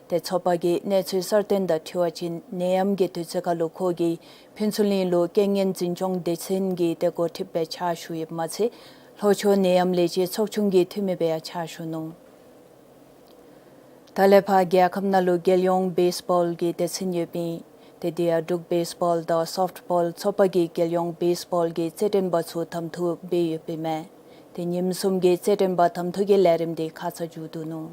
ཏེ་ཚོགས་པ་གིས་གནས་ཚུལ་གསར་བཏོན་དང་འཁྲིལ་བ་ཅིན་ནད་ཡམས་ཀྱི་དུས་ཚོད་ཁར་ལུ་ཁོ་གིས་ཕུན་ཚོགས་གླིང་ལུ་རྐྱེན་ངན་འཛིན་སྐྱོང་སྡེ་ཚན་གྱི་ཏེ་འགོ་ཁྲིདཔ་སྦེ་ཕྱག་ཞུ་ཡོདཔ་མ་ཚད་ལྷོ་ཕྱོགས་ནད་ཡམས་ལས་བྱེད་ཚོགས་ཆུང་གི་འཐུས་མི་སྦེ་ཡང་ཕྱག་ཞུ་ནུག། ད་ལས་ཕར་རྒྱལ་ཁབ་ནང་ལུ་རྒྱལ་ཡོངས་བེསི་བཱོལ་གྱི་སྡེ་ཚན་ཡོདཔ་ཨིན། ཏེ་དེ་ཡང་འབྲུག་བེསི་བཱོལ་དང་སོཕཊ་བཱོལ་ཚོགས་པ་གིས་རྒྱལ་ཡོངས་བེསི་བཱོལ་གྱི་རྩེད་འགྲན་པ་ཚུ་གདམ་འཐུ་འབད་ཡོདཔ་ཨིན་མས། ཏེ་ཉིནམ་གསུམ་གྱི་རྩེད་འགྲན་པ་གདམ་འཐུ་གི་ལས་རིམ་འདི་ཁ་ཙ་མཇུག་བསྡུ་ནུག།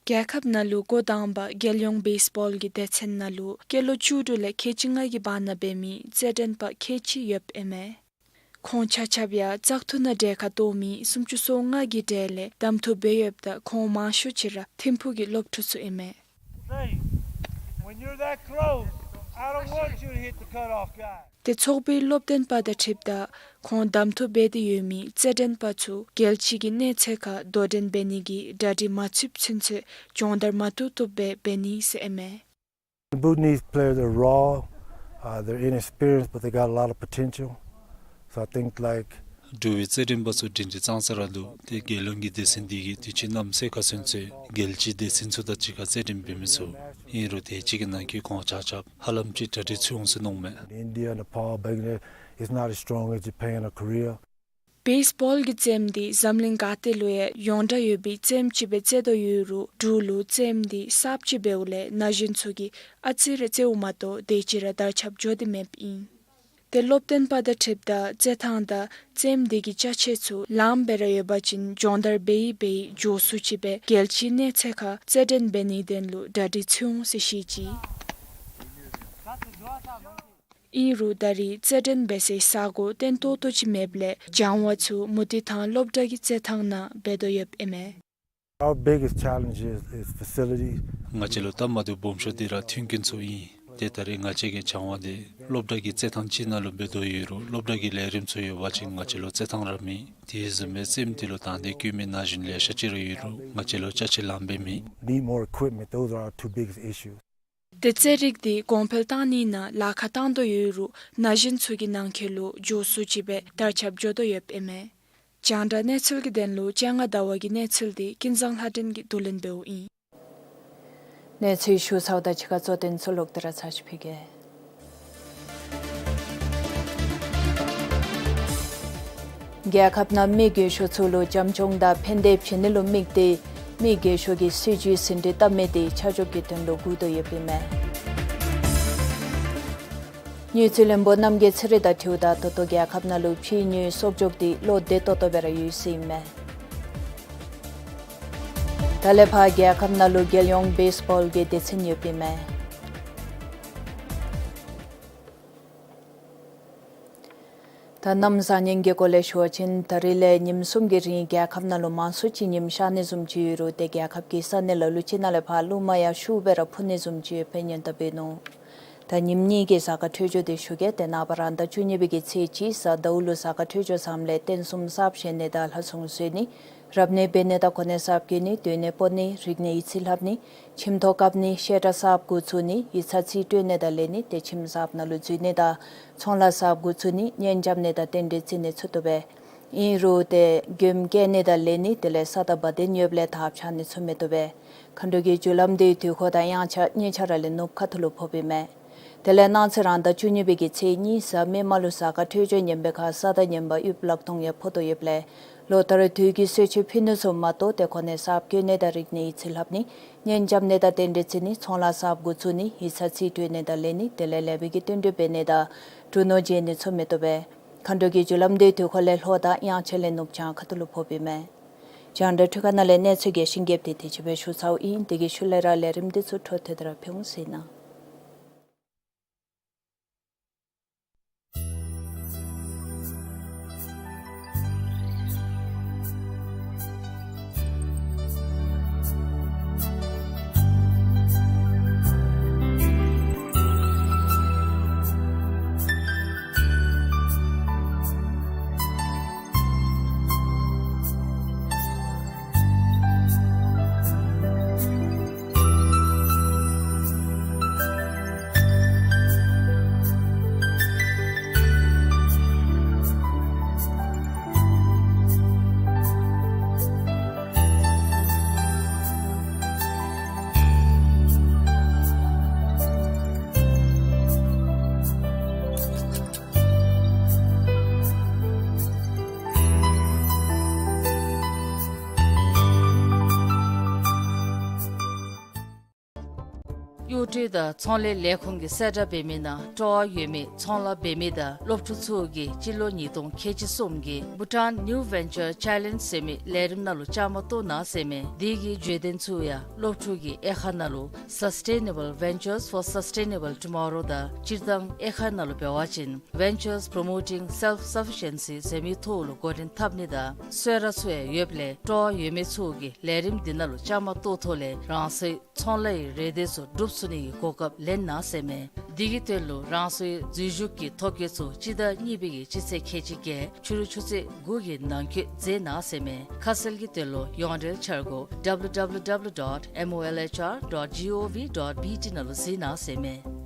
རྒྱལ་ཁབ་ནང་ལུ་འགོ་དང་པ་རྒྱལ་ཡོངས་བེསི་བཱོལ་གྱི་སྡེ་ཚན་ནང་ལུ་སྐྱེས་ལོ་བཅུ་དྲུག་ལས་ཁལ་གཅིག་ལྔ་གི་བར་ན་འབད་མི་རྩེད་འགྲན་པ་ཁལ་གཅིག་ཡོདཔ་ཨིན་མས། ཁོང་ཆ་ཁྱབ་ཡང་བཙག་འཐུ་ནང་གྲལ་ཁར་གཏོགས་མི་སུམ་ཅུ་སོ་ལྔ་གི་གྲས་ལས་གདམ་འཐུ་འབད་ཡོདཔ་ད་ཁོང་མང་ཤོས་ཅིག་ར་ཐིམ་ཕུག་གི་སློབ་ཕྲུག་ཚུ་ཨིན་མས། Say, when you're that close, I don't want you to hit the cutoff guy. ཏེ་ཚོགས་པའི་སློབ་སྟོན་པ་དང་འཁྲིལཝ་ད་ཁོང་གདམ་འཐུ་འབད་དེ་ཡོད་མི་རྩེད་འགྲན་པ་ཚུ་རྒྱལ་སྤྱི་གི་གནས་ཚད་ཁར་དོ་འགྲན་འབད་ནི་གི་གྲ་སྒྲིག་མ་ཚུདཔ་ཚུན་ཚོད་སྦྱོང་བརྡར་མ་བཏུབ་བཏུབ་སྦེ་འབད་ནི་ཟེར་ཨིན་མས། The Bhutanese players are raw, uh, they're inexperienced, but they got a lot of potential. So I think, like, འབྲུག་པའི་རྩེད་འགྲན་པ་ཚུ་འགྲན་ཁྲིད་ཙང་ཙ་ར་འདུག། ཏེ་རྒྱལ་ཡོངས་ཀྱི་སྡེ་ཚན་འདི་གིས་དུས་ཅི་གནམ་སེལ་ཁ་ཚུན་ཚོད་རྒྱལ་སྤྱིའི་སྡེ་ཚན་ཚུ་དང་གཅིག་ཁར་རྩེད་འགྲན་འབད་མི་ཚུགས། ཨིན་རུང་དེ་ཅིག་གི་ནང་འཁོད་ཁོང་ཆ་ཁྱབ་ཧ་ལམ་ཅིག་གྲ་སྒྲིག་ཚུད་འོང་ཟེར་མནོཝ་མས། India, Nepal, Bangladesh, it's not as strong as Japan or Korea. བེསི་བཱོལ་གྱི་རྩེདམོ་འདི་འཛམ་གླིང་ག་ཏེ་ལུ་ཡང་ཡོངས་གྲགས་ཡོད་པའི་རྩེདམོ་ཅིག་སྦེ་རྩེ་དོ་ཡོད་རུང་འབྲུག་ལུ་རྩེདམོ་འདི་གསརཔ་ཅིག་འབདཝ་ལས་ན་གཞོན་ཚུ་གིས་ཨ་ཙི་རེ་རྩེཝ་མ་གཏོགས་དེ་ཅིག་ར་དར་ཁྱབ་འགྱོ་སྟེ་མེདཔ་ཨིན། ཏེ་སློབ་སྟོན་པ་དང་འཁྲིལཝ་ད་རྩེད་ཐངས་དང་རྩེདམོ་འདི་གི་ཅ་ཆས་ཚུ་ལངམ་སྦེ་ར་ཡོད་པ་ཅིན་སྦྱོང་བརྡར་འབད་ཡི་འབད་ཡི་མགྱོགས་སུ་ཅིག་སྦེ་རྒྱལ་སྤྱིའི་གནས་ཚད་ཁར་རྩེད་འགྲན་འབད་ནིའི་དོན་ལུ་གྲ་སྒྲིག་ཚུད་འོང་ཟེར་བཤད་ཅི། ཨིན་རུང་ད་རེས་རྩེད་འགྲན་འབད་སའི་ས་གོ་བརྟན་ཏོག་ཏོ་ཅིག་མེདཔ་ལས་སྦྱང་བ་ཚུ་མུ་སྟེགས་ཐང་སློབ་གྲྭ་གི་རྩེད་ཐང་ནང་འབད་དོ་ཡོདཔ་ཨིན་མས། Our biggest challenge is, is facilities. ང་བཅས་ལུ་ལྟ་མ་བདེཝ་སྦོམ་ཤོས་འདི་ར་མཐུན་རྐྱེན་ཚུ་ཨིན། ཏེ་ད་རེས་ང་བཅས་ཀྱི་བྱང་བ་འདི་སློབ་གྲྭ་གི་རྩེད་ཐང་ཅིག་ནང་ལུ་འབད་དོ་ཡོད་རུང་སློབ་གྲྭ་གི་ལས་རིམ་ཚུ་ཡོད་པ་ཅིན་ང་བཅས་ལུ་རྩེད་ཐང་ར་མེད། དེ་བཟུམ་སྦེ་རྩེདམོ་འདི་ལུ་དང་འདོད་བསྐྱེད་མི་ན་གཞོན་ལེ་ཤ་ཅིག་ར་ཡོད་རུང་ང་བཅས་ལུ་ཅ་ཆས་ལངམ་སྦེ་མེད། Need more equipment. Those are our two biggest issues. ཏེ་རྩེད་རིགས་འདི་གོང་འཕེལ་གཏང་ནི་ནང་ལཱ་ཁག་བཏང་དོ་ཡོད་རུང་ན་གཞོན་ཚུ་གི་ནང་འཁོད་ལུ་མགྱོགས་སུ་ཅིག་སྦེ་དར་ཁྱབ་འགྱོ་དོ་ཡོདཔ་ཨིན་མས། རྒྱང་བསྒྲགས་གནས་ཚུལ་གྱི་དོན་ལུ་བཅོ་ལྔ་ཟླ་བ་གི་གནས་ཚུལ་འདི་ཀུན་བཟང་ལྷ་སྒྲོན་གྱིས་བསྡུ་ལེན་འབདཝ་ཨིན། གནས་ཚུལ་ཞུ་ཚརཝ་དང་གཅིག་ཁར་གཙོ་དོན་ཚུ་ལོག་སྟེ་ར་ཚར་ཅིག་ཕུལ་གེ། རྒྱལ་ཁབ་ནང་མི་རྒས་ཤོས་ཚུ་ལུ་བྱམས་སྐྱོང་དང་ཕན་བདེ་བྱིན་ནི་ལུ་དམིགས་ཏེ་མི་རྒས་ཤོས་ཀྱི་སྲིད་བྱུས་ཟིན་བྲིས་བཏབ་མི་དེ་ཆ་འཇོག་གི་དོན་ལུ་སྒུག་དོ་ཡོདཔ་ཨིན་མས། དངུལ་རྩིས་བློན་པོ་རྣམ་རྒྱལ་ཚེ་རིང་དང་འཁྲིལཝ་ད་ད་ལྟོ་རྒྱལ་ཁབ་ནང་ལུ་ཕྱིའི་དངུལ་གསོག་འཇོག་འདི་བློ་བདེ་ཏོག་ཏོ་སྦེ་ར་ཡོད་ཟེར་ཨིན་མས། ད་ལས་ཕར་རྒྱལ་ཁབ་ནང་ལུ་རྒྱལ་ཡོངས་བེསི་བཱོལ་གྱི་སྡེ་ཚན་ཡོདཔ་ཨིན་མས། ད་གནམ་བཟང་ངན་གྱི་སྐོར་ལས་ཞུ་བ་ཅིན་ད་རིས་ལས་ཉིནམ་གསུམ་གྱི་རིང་རྒྱལ་ཁབ་ནང་ལུ་མང་སུ་ཅིག་ཉིམ་ཤར་ནི་བཟུམ་ཅིག་ཡོད་རུང་ཏེ་རྒྱལ་ཁབ་ཀྱི་ས་གནས་ལ་ལུ་ཅིག་ནང་ལས་ཕར་རླུང་མ་ཡང་ཤུགས་སྦེ་ར་འཕུ་ནི་བཟུམ་ཅིག་ཡོདཔ་སྦེ་སྙན་གྲགས་འབད་ནུག། ད་ཉིནམ་གཉིས་ཀྱི་གཟའ་སྐར་འཕྲོད་སྦྱོར་འདི་ཞུ་གེ། ཏེ་ནངས་པ་རང་ཟླ་བཅུ་གཉིས་པའི་གི་ཚེས་གཅིག་གཟའ་ཟླཝ་ལུ་གཟའ་སྐར་འཕྲོད་སྦྱོར་བཟངམ་ལས་རྟེན་གསུམ་གསརཔ་བཞེངས་ནི་དང་ལྷ་སྲུང་བཟོ་ནི་རབ་གནས་འབད་ནི་དང་གོ་གནས་གསརཔ་བསྐོ་ནི་སྡོད་གནས་སྤོ་ནི་རིག་གནས་ཡིག་རྩིས་ལྷབ་ནི་ཁྱིམ་ཐོག་བཀབ་ནི་བཤད་གྲྭ་གསརཔ་འགོ་བཙུགས་ནི་ཡིག་ཚང་རྩིས་སྤྲོད་ནི་དང་ལེན་ནི་ཏེ་ཁྱིམ་གསརཔ་ནང་ལུ་འཛུལ་ནི་དང་ཚོང་ལཱ་གསརཔ་འགོ་བཙུགས་ནི་གཉེན་རྐྱབ་ནི་དང་རྟེན་འབྲེལ་བརྩི་ནི་ཚུ་བཏུབ་པས། ཨིན་རུང་ཏེ་མགྱོནམ་བསྐྱལ་ནི་དང་ལེན་ནི་དེ་ལས་ས་དང་བ་དན་ཡོདཔ་ལས་ཐབས་ཆག་ནི་ཚུ་མི་བཏུབ་པས། མཁའ་འགྲོ་གི་རྒྱུ་ལམ་འདི་དུས་འཁོར་དང་དབྱངས་འཆར་གཉིས་ཆ་ར་ལས་ནུབ་ཁ་ཐུག་ལུ་ཕོགཔ་ཨིན་མས། དེ་ལས་གནངས་ཚེ་རང་ཟླ་བཅུ་གཉིས་པའི་གི་ཚེས་གཉིས་གཟའ་མིག་དམར་ལུ་གཟའ་སྐར་འཕྲོད་སྦྱོར་ངན་པའི་ཁར་གཟའ་དང་ཉིམ་པའི་དབྱིབས་ལག་སྟོང་ཡང་ཕོག་དོ་ཡོདཔ་ལས་ལོ་ལྟར་དུས་ཀྱི་གསོལ་མཆོད་ཕུལ་ནི་ཚུ་མ་གཏོགས་ཏེ་གོ་གནས་གསརཔ་བསྐོ་ནི་དང་རིག་གནས་ཡིག་རྩིས་ལྷབ་ནི་གཉེན་རྐྱབ་ནི་དང་རྟེན་འབྲེལ་བརྩི་ནི་ཚོང་ལཱ་གསརཔ་འགོ་བཙུགས་ནི་ཡིག་ཚང་རྩིས་སྤྲོད་ནི་དང་ལེན་ནི་དེ་ལས་ལེགས་པའི་གི་བསྟུན་གྲོས་འབད་ནི་དང་གྲུ་ནོར་འཇལ་ནི་ཚུ་མི་བཏུབ་པས། མཁའ་འགྲོ་གི་རྒྱུ་ལམ་འདི་དུས་འཁོར་ལས་ལྷོ་དང་དབྱངས་འཆར་ལས་ནུབ་བྱང་ཁ་ཐུག་ལུ་ཕོགཔ་ཨིན་མས། རྒྱང་བསྒྲགས་འཕྲུལ་ཁང་ནང་ལས་གནས་ཚུལ་རྒྱས་ཤིང་རྒྱསཔ་འདི་དེ་ཅིག་སྦེ་ཞུ་ཚརཝ་ཨིན། དེ་གི་ཤུལ་ལས་ར་ལས་རིམ་འདི་ཚུ་འཕྲོ་མཐུད་དེ་ར་ཕུལ་འོང་ཟེར་ཨིན་ན། གཡོག་ཁྲུས་དང་ཚོང་ལས་ལས་ཁུངས་ཀྱི་གསལ་བསྒྲགས་འབད་མི་ནང་སྤྲོ་བ་ཡོད་མི་ཚོང་ལཱ་འབད་མི་དང་སློབ་ཕྲུག་ཚུ་གིས་སྤྱི་ལོ་ཉིས་སྟོང་ཁལ་གཅིག་གསུམ་གྱི་Bhutan New Venture Challenge ཟེར་མི་ལས་རིམ་ནང་ལུ་བཅའ་མར་གཏོགས་གནང་ཟེར་མས། དེ་གི་བརྗོད་དོན་ཚུ་ཡང་སློབ་ཕྲུག་གིས་དབྱེ་ཁག་ནང་ལུ་Sustainable Ventures for Sustainable Tomorrow དང་སྤྱིར་བཏང་དབྱེ་ཁག་ནང་ལུ་འབད་བ་ཅིན་Ventures Promoting Self-Sufficiency ཟེར་མི་ཐོག་ལུ་འགོ་འདྲེན་འཐབ་ནི་དང་གསོལ་རས་ཚུ་ཡང་ཡོདཔ་ལས་སྤྲོ་བ་ཡོད་མི་ཚུ་གིས་ལས་རིམ་འདི་ནང་ལུ་བཅའ་མར་གཏོགས་ཐོག་ལས་རང་སོའི་ཚོང་ལཱ་ཡི་རེ་འདོད་ཚུ་འགྲུབ་ཚུགས་ནི་གི་གོ་སྐབས་ལེན་གནང་ཟེར་མས། དེ་གི་དོན་ལུ་རང་སོའི་འཛུལ་ཞུགས་ཀྱི་ཐོ་བཀོད་ཚུ་སྤྱི་ཟླ་གཉིས་པའི་གི་སྤྱི་ཚེས་ཁལ་གཅིག་བརྒྱད་ཕྱི་རུ་ཆུ་ཚོད་དགུ་གི་ནང་འཁོད་མཛད་གནང་ཟེར་མས། ཁ་གསལ་གྱི་དོན་ལུ་ཡོངས་འབྲེལ་འཆར་སྒོ་W W W dot M O L H R dot G O V dot B T ནང་ལུ་གཟིགས་གནང་ཟེར་མས།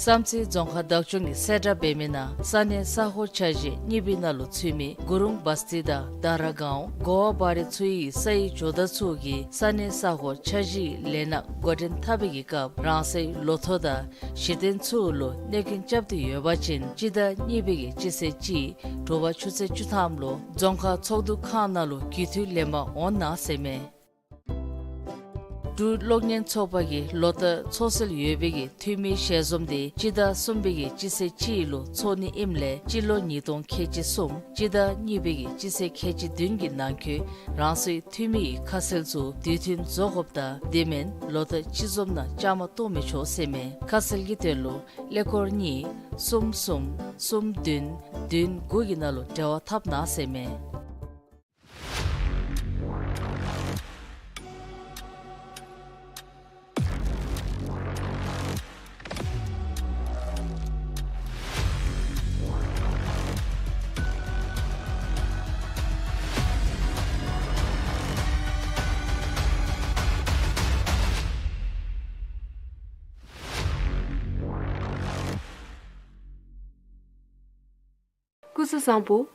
བསམ་རྩེ་རྫོང་ཁག་བདག་སྐྱོང་གི་གསལ་བསྒྲགས་འབད་མི་ནང་ས་གནས་ས་ཁོངས་འཆར་གཞི་གཉིས་པའི་ནང་ལུ་ཚུད་མི་གུ་རུང་བ་སྟི་དང་དར་གའོན་གོ་ཝ་བ་རི་ཚུ་ཡི་ས་ཡི་ཇོ་བདག་ཚུ་གིས་ས་གནས་ས་ཁོངས་འཆར་གཞི་ལས་སྣ་འགོ་འདྲེན་འཐབ་པའི་གི་སྐབས་རང་སོའི་ལོ་ཐོ་དང་གཞི་རྟེན་ཚུ་ལུ་གནོད་སྐྱོན་རྐྱབ་སྟེ་ཡོད་པ་ཅིན་སྤྱི་ཟླ་གཉིས་པའི་གི་སྤྱི་ཚེས་གཅིག་དྲོ་པ་ཆུ་ཚོད་བཅུ་ཐམ་ལུ་རྫོང་ཁག་ཚོགས་འདུ་ཁང་ནང་ལུ་རྒྱུས་མཐུད་ལེན་པར་འོང་གནང་ཟེར་མས། འབྲུག་གློག་བརྙན་ཚོགས་པ་གི་ལོ་བསྟར་ཚོགས་སྲོལ་ཡོད་པའི་གི་འཐུས་མི་ཞལ་འཛོམས་དེ་སྤྱི་ཟླ་གསུམ་པའི་གི་སྤྱི་ཚེས་གཅིག་ལུ་ཚོགས་ནི་ཨིནམ་ལས་སྤྱི་ལོ་ཉིས་སྟོང་ཁལ་གཅིག་གསུམ་སྤྱི་ཟླ་གཉིས་པའི་གི་སྤྱི་ཚེས་ཁལ་གཅིག་བདུན་གྱི་ནང་འཁོད་རང་སོའི་འཐུས་མི་ཡི་ཁ་གསལ་ཚུ་དུས་མཐུན་བཟོ་དགོཔ་དང་དེ་མེན་ལོ་བསྟར་སྤྱི་འཛོམས་ནང་བཅའ་མར་གཏོགས་མི་ཆོག་ཟེར་མས། ཁ་གསལ་གྱི་དོན་ལུ་ཀླད་ཀོར་གཉིས་གསུམ་གསུམ་གསུམ་བདུན་བདུན་དགུ་གི་ནང་ལུ་འབྲེལ་བ་འཐབ་གནང་ཟེར་མས། སྐུ་གཟུགས་བཟང་པོ།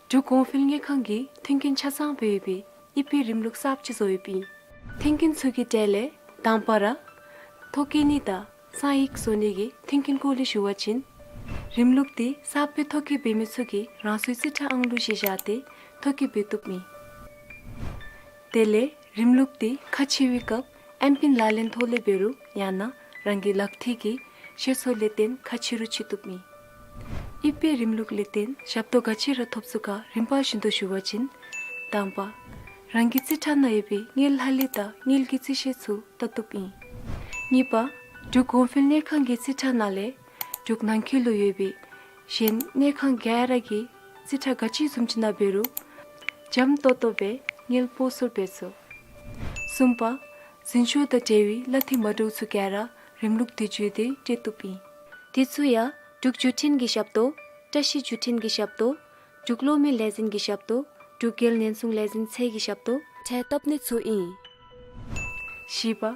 འབྲུག་གོང་འཕེལ་དངུལ་ཁང་གིས་མཐུན་རྐྱེན་ཆ་ཚང་སྦེ་ཡོད་པའི་ཨི་པེ་རིམ་ལུགས་གསརཔ་ཅིག་བཟོ་ཡོདཔ་ཨིན། མཐུན་རྐྱེན་ཚུ་གི་གྲས་ལས་དང་པ་ར་ཐོ་བཀོད་ནི་དང་གསང་ཡིག་བཟོ་ནི་གི་མཐུན་རྐྱེན་སྐོར་ལས་ཞུ་བ་ཅིན། རིམ་ལུགས་འདི་གསརཔ་སྦེ་ཐོ་བཀོད་འབད་མི་ཚུ་གིས་རང་སོའི་རྩིས་ཁྲ་ཨང་ལུ་གཞི་བཞག་སྟེ་ཐོ་བཀོད་འབད་བཏུབ་ཨིན། དེ་ལས་རིམ་ལུགས་འདི་ཁ་ཕྱེ་བའི་སྐབས་ཨེམ་པིན་ལག་ལེན་ཐོག་ལས་འབད་རུང་ཡང་ན་རང་གི་ལག་མཐིལ་གྱི་ཤེད་སོར་ལས་བརྟེན་ཁ་ཕྱེ་རུང་ཕྱེ་བཏུབ་ཨིན། ཨི་པེ་རིམ་ལུགས་ལས་བརྟེན་ཞབས་ཏོག་ག་ཅི་ར་ཐོབ་ཚུགས་ག་རིམ་པ་བཞིན་དུ་ཞུ་བ་ཅིན། དང་པ། རང་གི་རྩིས་ཁྲ་ནང་ཡོད་པའི་དངུལ་ལྷག་ལུས་དང་དངུལ་གྱི་རྩིས་ཤེལ་ཚུ་བལྟ་བཏུབ་ཨིན། གཉིས་པ། འབྲུག་གོང་འཕེལ་དངུལ་ཁང་གི་རྩིས་ཁྲ་ནང་ལས་འབྲུག་ནང་འཁོད་ལུ་ཡོད་པའི་གཞན་དངུལ་ཁང་ག་ར་གི་རྩིས་ཁྲ་ག་ཅི་བཟུམ་ཅིག་ནང་འབད་རུང་འཇམ་ཏོག་ཏོ་སྦེ་དངུལ་སྤོ་སོར་འབད་ཚུགས། གསུམ་པ། འཛིན་སྐྱོང་དང་འབྲེལ་བའི་གླ་འཐུས་མ་འདྲཝ་ཚུ་ག་ར་རིམ་ལུགས་འདི་བརྒྱུད་དེ་སྤྲོད་བཏུབ་ཨིན། དེ་ཚུ་ཡང་འབྲུག་བརྒྱུད་འཕྲིན་གྱི་ཞབས་ཏོག། བཀྲ་ཤིས་བརྒྱུད་འཕྲིན་གྱི་ཞབས་ཏོག། འབྲུག་གློག་མེ་ལས་འཛིན་གྱི་ཞབས་ཏོག། འབྲུག་རྒྱལ་ཉེན་སྲུང་ལས་འཛིན་ཚད་ཀྱི་ཞབས་ཏོག་ཁྲལ་བཏབ་ནི་ཚུ་ཨིན། བཞི་པ།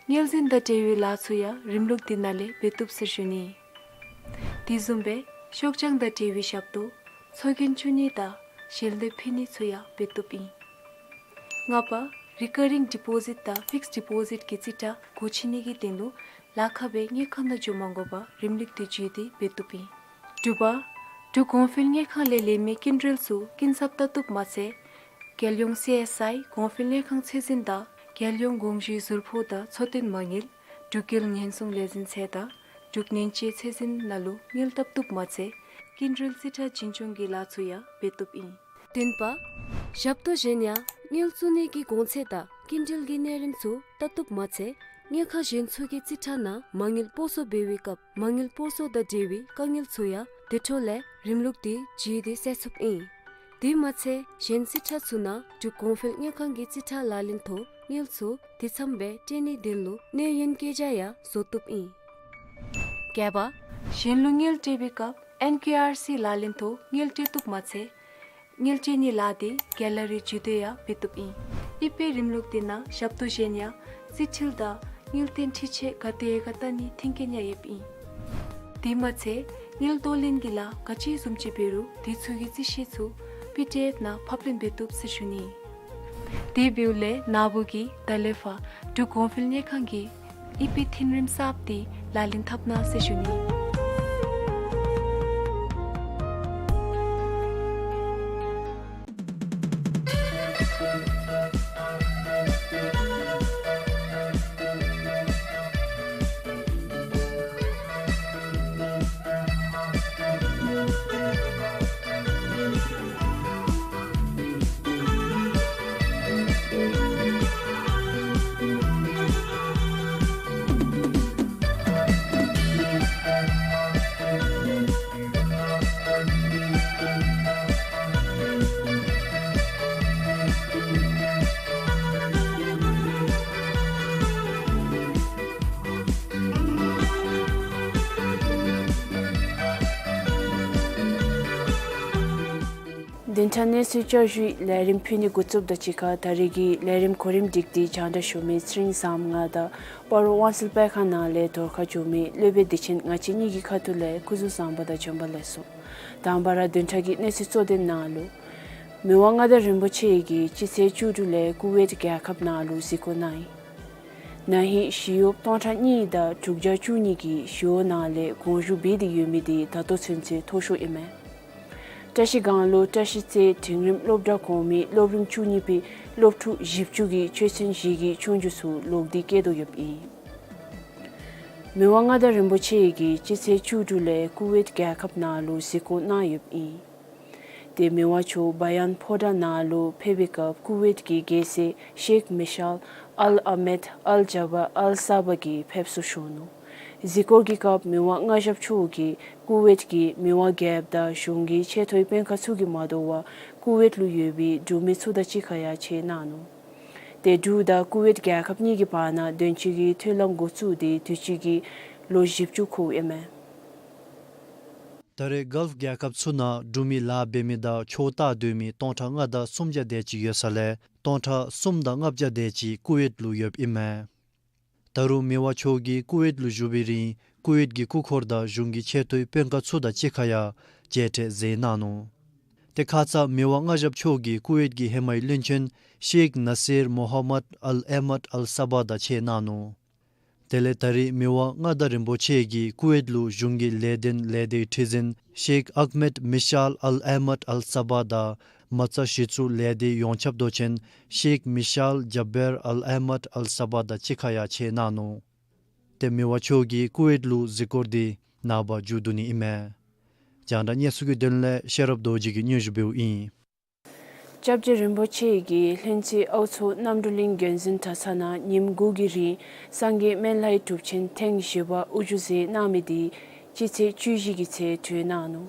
དངུལ་འཛིན་དང་འབྲེལ་བའི་ལཱ་ཚུ་ཡང་རིམ་ལུགས་འདི་ནང་ལས་འབད་བཏུབ་ཟེར་ཞུ་ནི། དེ་བཟུམ་སྦེ་ཤོག་བྱང་དང་འབྲེལ་བའི་ཞབས་ཏོག། ཚོགས་རྒྱན་བཙུགས་ནི་དང་ཞལ་འདེབས་ཕུལ་ནི་ཚུ་ཡང་འབད་བཏུབ་ཨིན། ལྔ་པ། རི་ཀ་རིང་ཌི་པོ་ཟིཊ་དང་ཕིགསཌ་ཌི་པོ་ཟིཊ་གི་རྩིས་ཁྲ་སྒོ་ཕྱེ་ནི་གི་དོན་ལུ་ལཱ་ཁག་སྦེ་དངུལ་ཁང་ནང་འགྱོ་མ་དགོ་པར་རིམ་ལུགས་འདི་བརྒྱུད་དེ་འབད་བཏུབ་ཨིན། དྲུག་པ། འབྲུག་གོང་འཕེལ་དངུལ་ཁང་ལས་ལེན་མི་སྐྱིན་འགྲུལ་ཚུ་སྐྱིན་ཚབ་བལྟ་བཏུབ་མ་ཚད། རྒྱལ་ཡོངས་སི་ཨེསི་ཨའི་གོང་འཕེལ་དངུལ་ཁང་ཚད་འཛིན་དང་རྒྱལ་ཡོངས་དགོངས་ཞུའི་ཟུར་ཕོགས་དང་འཚོ་རྟེན་མ་དངུལ། འབྲུག་རྒྱལ་ཉེན་སྲུང་ལས་འཛིན་ཚད་དང་འབྲུག་ཉེན་བཅོལ་ཚད་འཛིན་ནང་ལུ་དངུལ་བཏབ་བཏུབ་མ་ཚད་སྐྱིན་འགྲུལ་རྩིས་ཁྲ་འཛིན་སྐྱོང་གི་ལཱ་ཚུ་ཡང་འབད་བཏུབ་ཨིན། བདུན་པ། ཞབས་ཏོག་གཞན་ཡང་དངུལ་བཙུགས་ནི་གི་གོང་ཚད་དང་སྐྱིན་འགྲུལ་གྱི་གནས་རིམ་ཚུ་བལྟ་བཏུབ་མ་ཚད་དངུལ་ཁང་གཞན་ཚུ་གི་རྩིས་ཁྲ་ནང་མ་དངུལ་སྤོ་སོར་འབད་བའི་སྐབས་མ་དངུལ་སྤོ་སོར་དང་འབྲེལ་བའི་དཀའ་ངལ་ཚུ་ཡང་དེ་འཕྲོ་ལས་རིམ་ལུགས་འདི་བརྒྱུད་དེ་སེལ་ཚུགསཔ་ཨིན། དེ་མ་ཚད་གཞན་རྩིས་ཁྲ་ཚུ་ནང་འབྲུག་གོང་འཕེལ་དངུལ་ཁང་གི་རྩིས་ཁྲ་ལག་ལེན་ཐོག་དངུལ་ཚུ་དེ་ཙམ་སྦེ་སྤྲོད་ནིའི་དོན་ལུ་གནས་ཡུན་བཀོད་རྒྱ་ཡང་བཟོ་བཏུབ་ཨིན། བརྒྱད་པ། གཞན་ལུ་དངུལ་སྤྲོད་པའི་སྐབས་ཨེན་ཀེ་ཨར་སི་ལག་ལེན་ཐོག་དངུལ་སྤྲོད་བཏུབ་མ་ཚད་དངུལ་སྤྲོད་ནིའི་ལཱ་འདི་ག་ལ་རི་བརྒྱུད་དེ་ཡང་འབད་བཏུབ་ཨིན། ཨི་པེ་རིམ་ལུགས་འདི་ནང་ཞབས་ཏོག་གཞན་ཡང་རྩིས་འཕྲུལ་དང་དངུལ་རྟེན་འཕྲུལ་ཆས་ག་དེ་ག་བལྟ་ནིའི་མཐུན་རྐྱེན་ཡང་ཡོདཔ་ཨིན། དེ་མ་ཚད་དངུལ་གཏོང་ལེན་གྱི་ལཱ་ག་ཅི་བཟུམ་ཅིག་འབད་རུང་དེ་ཚུ་གི་རྩིས་ཤེལ་ཚུ་པི་ཌི་ཨེཕ་ནང་ཕབ་ལེན་འབད་བཏུབ་ཟེར་ཞུ་ནི། དེ་འབདཝ་ལས་ན་བུ་གིས་ད་ལས་ཕར་འབྲུག་གོང་འཕེལ་དངུལ་ཁང་གི་ཨི་པེ་མཐུན་རིམ་གསརཔ་འདི་ལག་ལེན་འཐབ་གནང་ཟེར་ཞུ་ནི། བདུན་ཕྲག་གནས་ཚུལ་བསྐྱར་ཞུའི་ལས་རིམ་ཕུལ་ནི་འགོ་བཙུགསཔ་དང་གཅིག་ཁར་ད་རེས་ཀྱི་ལས་རིམ་གོ་རིམ་སྒྲིག་སྟེ་རྒྱང་བསྒྲགས་ཞུ་མི་ཚེ་རིང་བཟངམོ་ང་དང་སྤ་རོ་དབང་སེལ་སྤེལ་ཁང་ནང་ལས་དོ་ཁ་ཞུ་མི་སློབ་དཔོན་བདེ་ཆེན་ང་བཅས་གཉིས་ཀྱི་ཁ་ཐུག་ལས་སྐུ་གཟུགས་བཟང་པོ་དང་བྱོན་པ་ལེགས་སོ། དང་པ་ར་བདུན་ཕྲག་གི་གནས་ཚུལ་གཙོ་དོན་ནང་ལུ། མི་དབང་མངའ་བདག་རིན་པོ་ཆེ་གིས་སྤྱི་ཚེས་བཅུ་དྲུག་ལས་ཀུ་ཝེཊ་རྒྱལ་ཁབ་ནང་ལུ་གཟིགས་སྐོར་གནང་ཡི། ན་ཧིང་ཞི་གཡོགཔ་སྟོང་ཕྲག་གཉིས་དང་དྲུག་བརྒྱ་བཅུ་གཉིས་ཀྱིས་ཞི་གཡོག་ནང་ལས་དགོངས་ཞུ་འབད་དེ་ཡོད་མི་དེ་ད་ལྟོ་ཚུན་ཚོད་མཐོ་ཤོས་ཨིན་མས། བཀྲ་ཤིས་སྒང་ལུ་བཀྲ་ཤིས་རྩེ་འབྲིང་རིམ་སློབ་གྲྭ་གོང་མའི་སློབ་རིམ་བཅུ་གཉིས་པའི་སློབ་ཕྲུག་བཞི་བཅུ་གིས་ཆོས་ཚན་བཞི་གི་ཆོས་རྒྱུགས་ཚུ་ལོག་སྟེ་བཀལ་དོ་ཡོདཔ་ཨིན། མི་དབང་མངའ་བདག་རིན་པོ་ཆེ་གིས་སྤྱི་ཚེས་བཅུ་དྲུག་ལས་ཀུ་ཝེཊ་རྒྱལ་ཁབ་ནང་ལུ་གཟིགས་སྐོར་གནང་ཡོདཔ་ཨིན། དེ་མི་དབང་མཆོག་བ་ཡཱན་ཕོ་བྲང་ནང་ལུ་ཕེབས་པའི་སྐབས་ཀུ་ཝེཊ་ཀྱི་རྒྱལ་སྲས་ཤེག་མི་ཤལ་ཨལ་ཨ་མེད་ཨལ་ཇ་བར་ཨལ་ས་བ་གིས་ཕེབས་བསུ་ཞུ་ནུག། གཟིགས་སྐོར་གྱི་སྐབས་མི་དབང་མངའ་ཞབས་མཆོག་གིས་ཀུ་ཝེཊ་ཀྱི་མི་དབང་རྒྱལཔོ་དང་གཞུང་གི་ཆེ་མཐོའི་དཔོན་ཁག་ཚུ་གིས་མ་དོ་བར་ཀུ་ཝེཊ་ལུ་ཡོད་པའི་འབྲུག་མི་ཚུ་དང་གཅིག་ཁར་ཡང་མཇལ་གནང་ནུག། དེ་འབྲུག་དང་ཀུ་ཝེཊ་རྒྱལ་ཁབ་གཉིས་ཀྱི་བར་ན་དོན་གཅོད་ཀྱི་མཐུན་ལམ་འགོ་བཙུགས་ཏེ་དུས་ཅི་གི་ལོ་བཞི་བཅུ་འཁོརཝ་ཨིན་མས། ད་རེས་གཱལཕ་རྒྱལ་ཁབ་ཚུ་ནང་འབྲུག་མི་ལཱ་འབད་མི་དང་ཆོས་ལྟ་སྡོད་མི་སྟོང་ཕྲག་ལྔ་དང་སུམ་བརྒྱ་དེ་ཅིག་ཡོད་ས་ལས་སྟོང་ཕྲག་གསུམ་དང་ལྔ་བརྒྱ་དེ་ཅིག་ཀུ་ཝེཊ་ལུ་ཡོདཔ་ཨིན་མས། ད་རུང་མི་དབང་མཆོག་གིས་ཀུ་ཝེཊ་ལུ་བཞུགས་པའི་རིང་ཀུ་ཝེཊ་ཀྱི་སྐུ་འཁོར་དང་གཞུང་གི་ཆེ་མཐོའི་དཔོན་ཁག་ཚུ་དང་གཅིག་ཁར་ཡང་ མཇལ་འཕྲད་མཛད་གནང་ནུག། ཏེ་ཁ་ཙ་མི་དབང་མངའ་ཞབས་མཆོག་གིས་ཀུ་ཝེཊ་ཀྱི་ཧེ་མའི་བློན་ཆེན་ཤེག་ནཱ་སིར་མོ་ཧམ་མད་ཨལ་ཨེ་མད་ཨལ་ས་བཱ་དང་ཕྱད་གནང་ནུག། དེ་ལས་ད་རིས་མི་དབང་མངའ་བདག་རིན་པོ་ཆེ་གིས་ཀུ་ཝེཊ་ལུ་གཞུང་གི་ལས་དོན་ལས་སྡེའི་ཁྲི་འཛིན་ཤེག་ཨག་མེད་མི་ཤཱལ་ཨལ་ཨེ་མད་ཨལ་ས་བཱ་དང་མ་རྩ་གཞི་བཙུགས་ལས་སྡེའི་ཡོངས་ཁྱབ་མདོ་ཆེན་ཤེག་མི་ཤཱལ་ཇབ་བེར་ཨལ་ཨེ་མད་ཨལ་ས་བཱ་དང་གཅིག་ཁར་ཡང་ཕྱད་གནང་ནུག། ཏེ་མི་དབང་མཆོག་གིས་ཀུ་ཝེཊ་ལུ་གཟིགས་སྐོར་འདི་ནངས་པ་མཇུག་བསྡུ་ནི་ཨིན་མས། རྒྱང་བསྒྲགས་གནས་ཚུལ་གྱི་དོན་ལས་ཤེས་རབ་རྡོ་རྗེ་གིས་སྙན་ཞུ་འབདཝ་ཨིན། སྐྱབས་རྗེ་རིན་པོ་ཆེ་གིས་ལྷུན་རྩེ་ཨའུ་མཚོ་རྣམ་གྲོལ་གླིང་དགོན་འཛིན་གྲྭ་ཚང་ནང་ཉིནམ་དགུ་གི་རིང་སངས་རྒྱས་སྨན་བླའི་གྲུབ་ཆེན་ཐེངས་བཞི་པ་དབུ་བཞུགས་མཛད་གནང་མི་དེ་སྤྱི་ཚེས་བཅུ་བཞི་གི་ཚེ་གྲོལ་གནང་ནུག།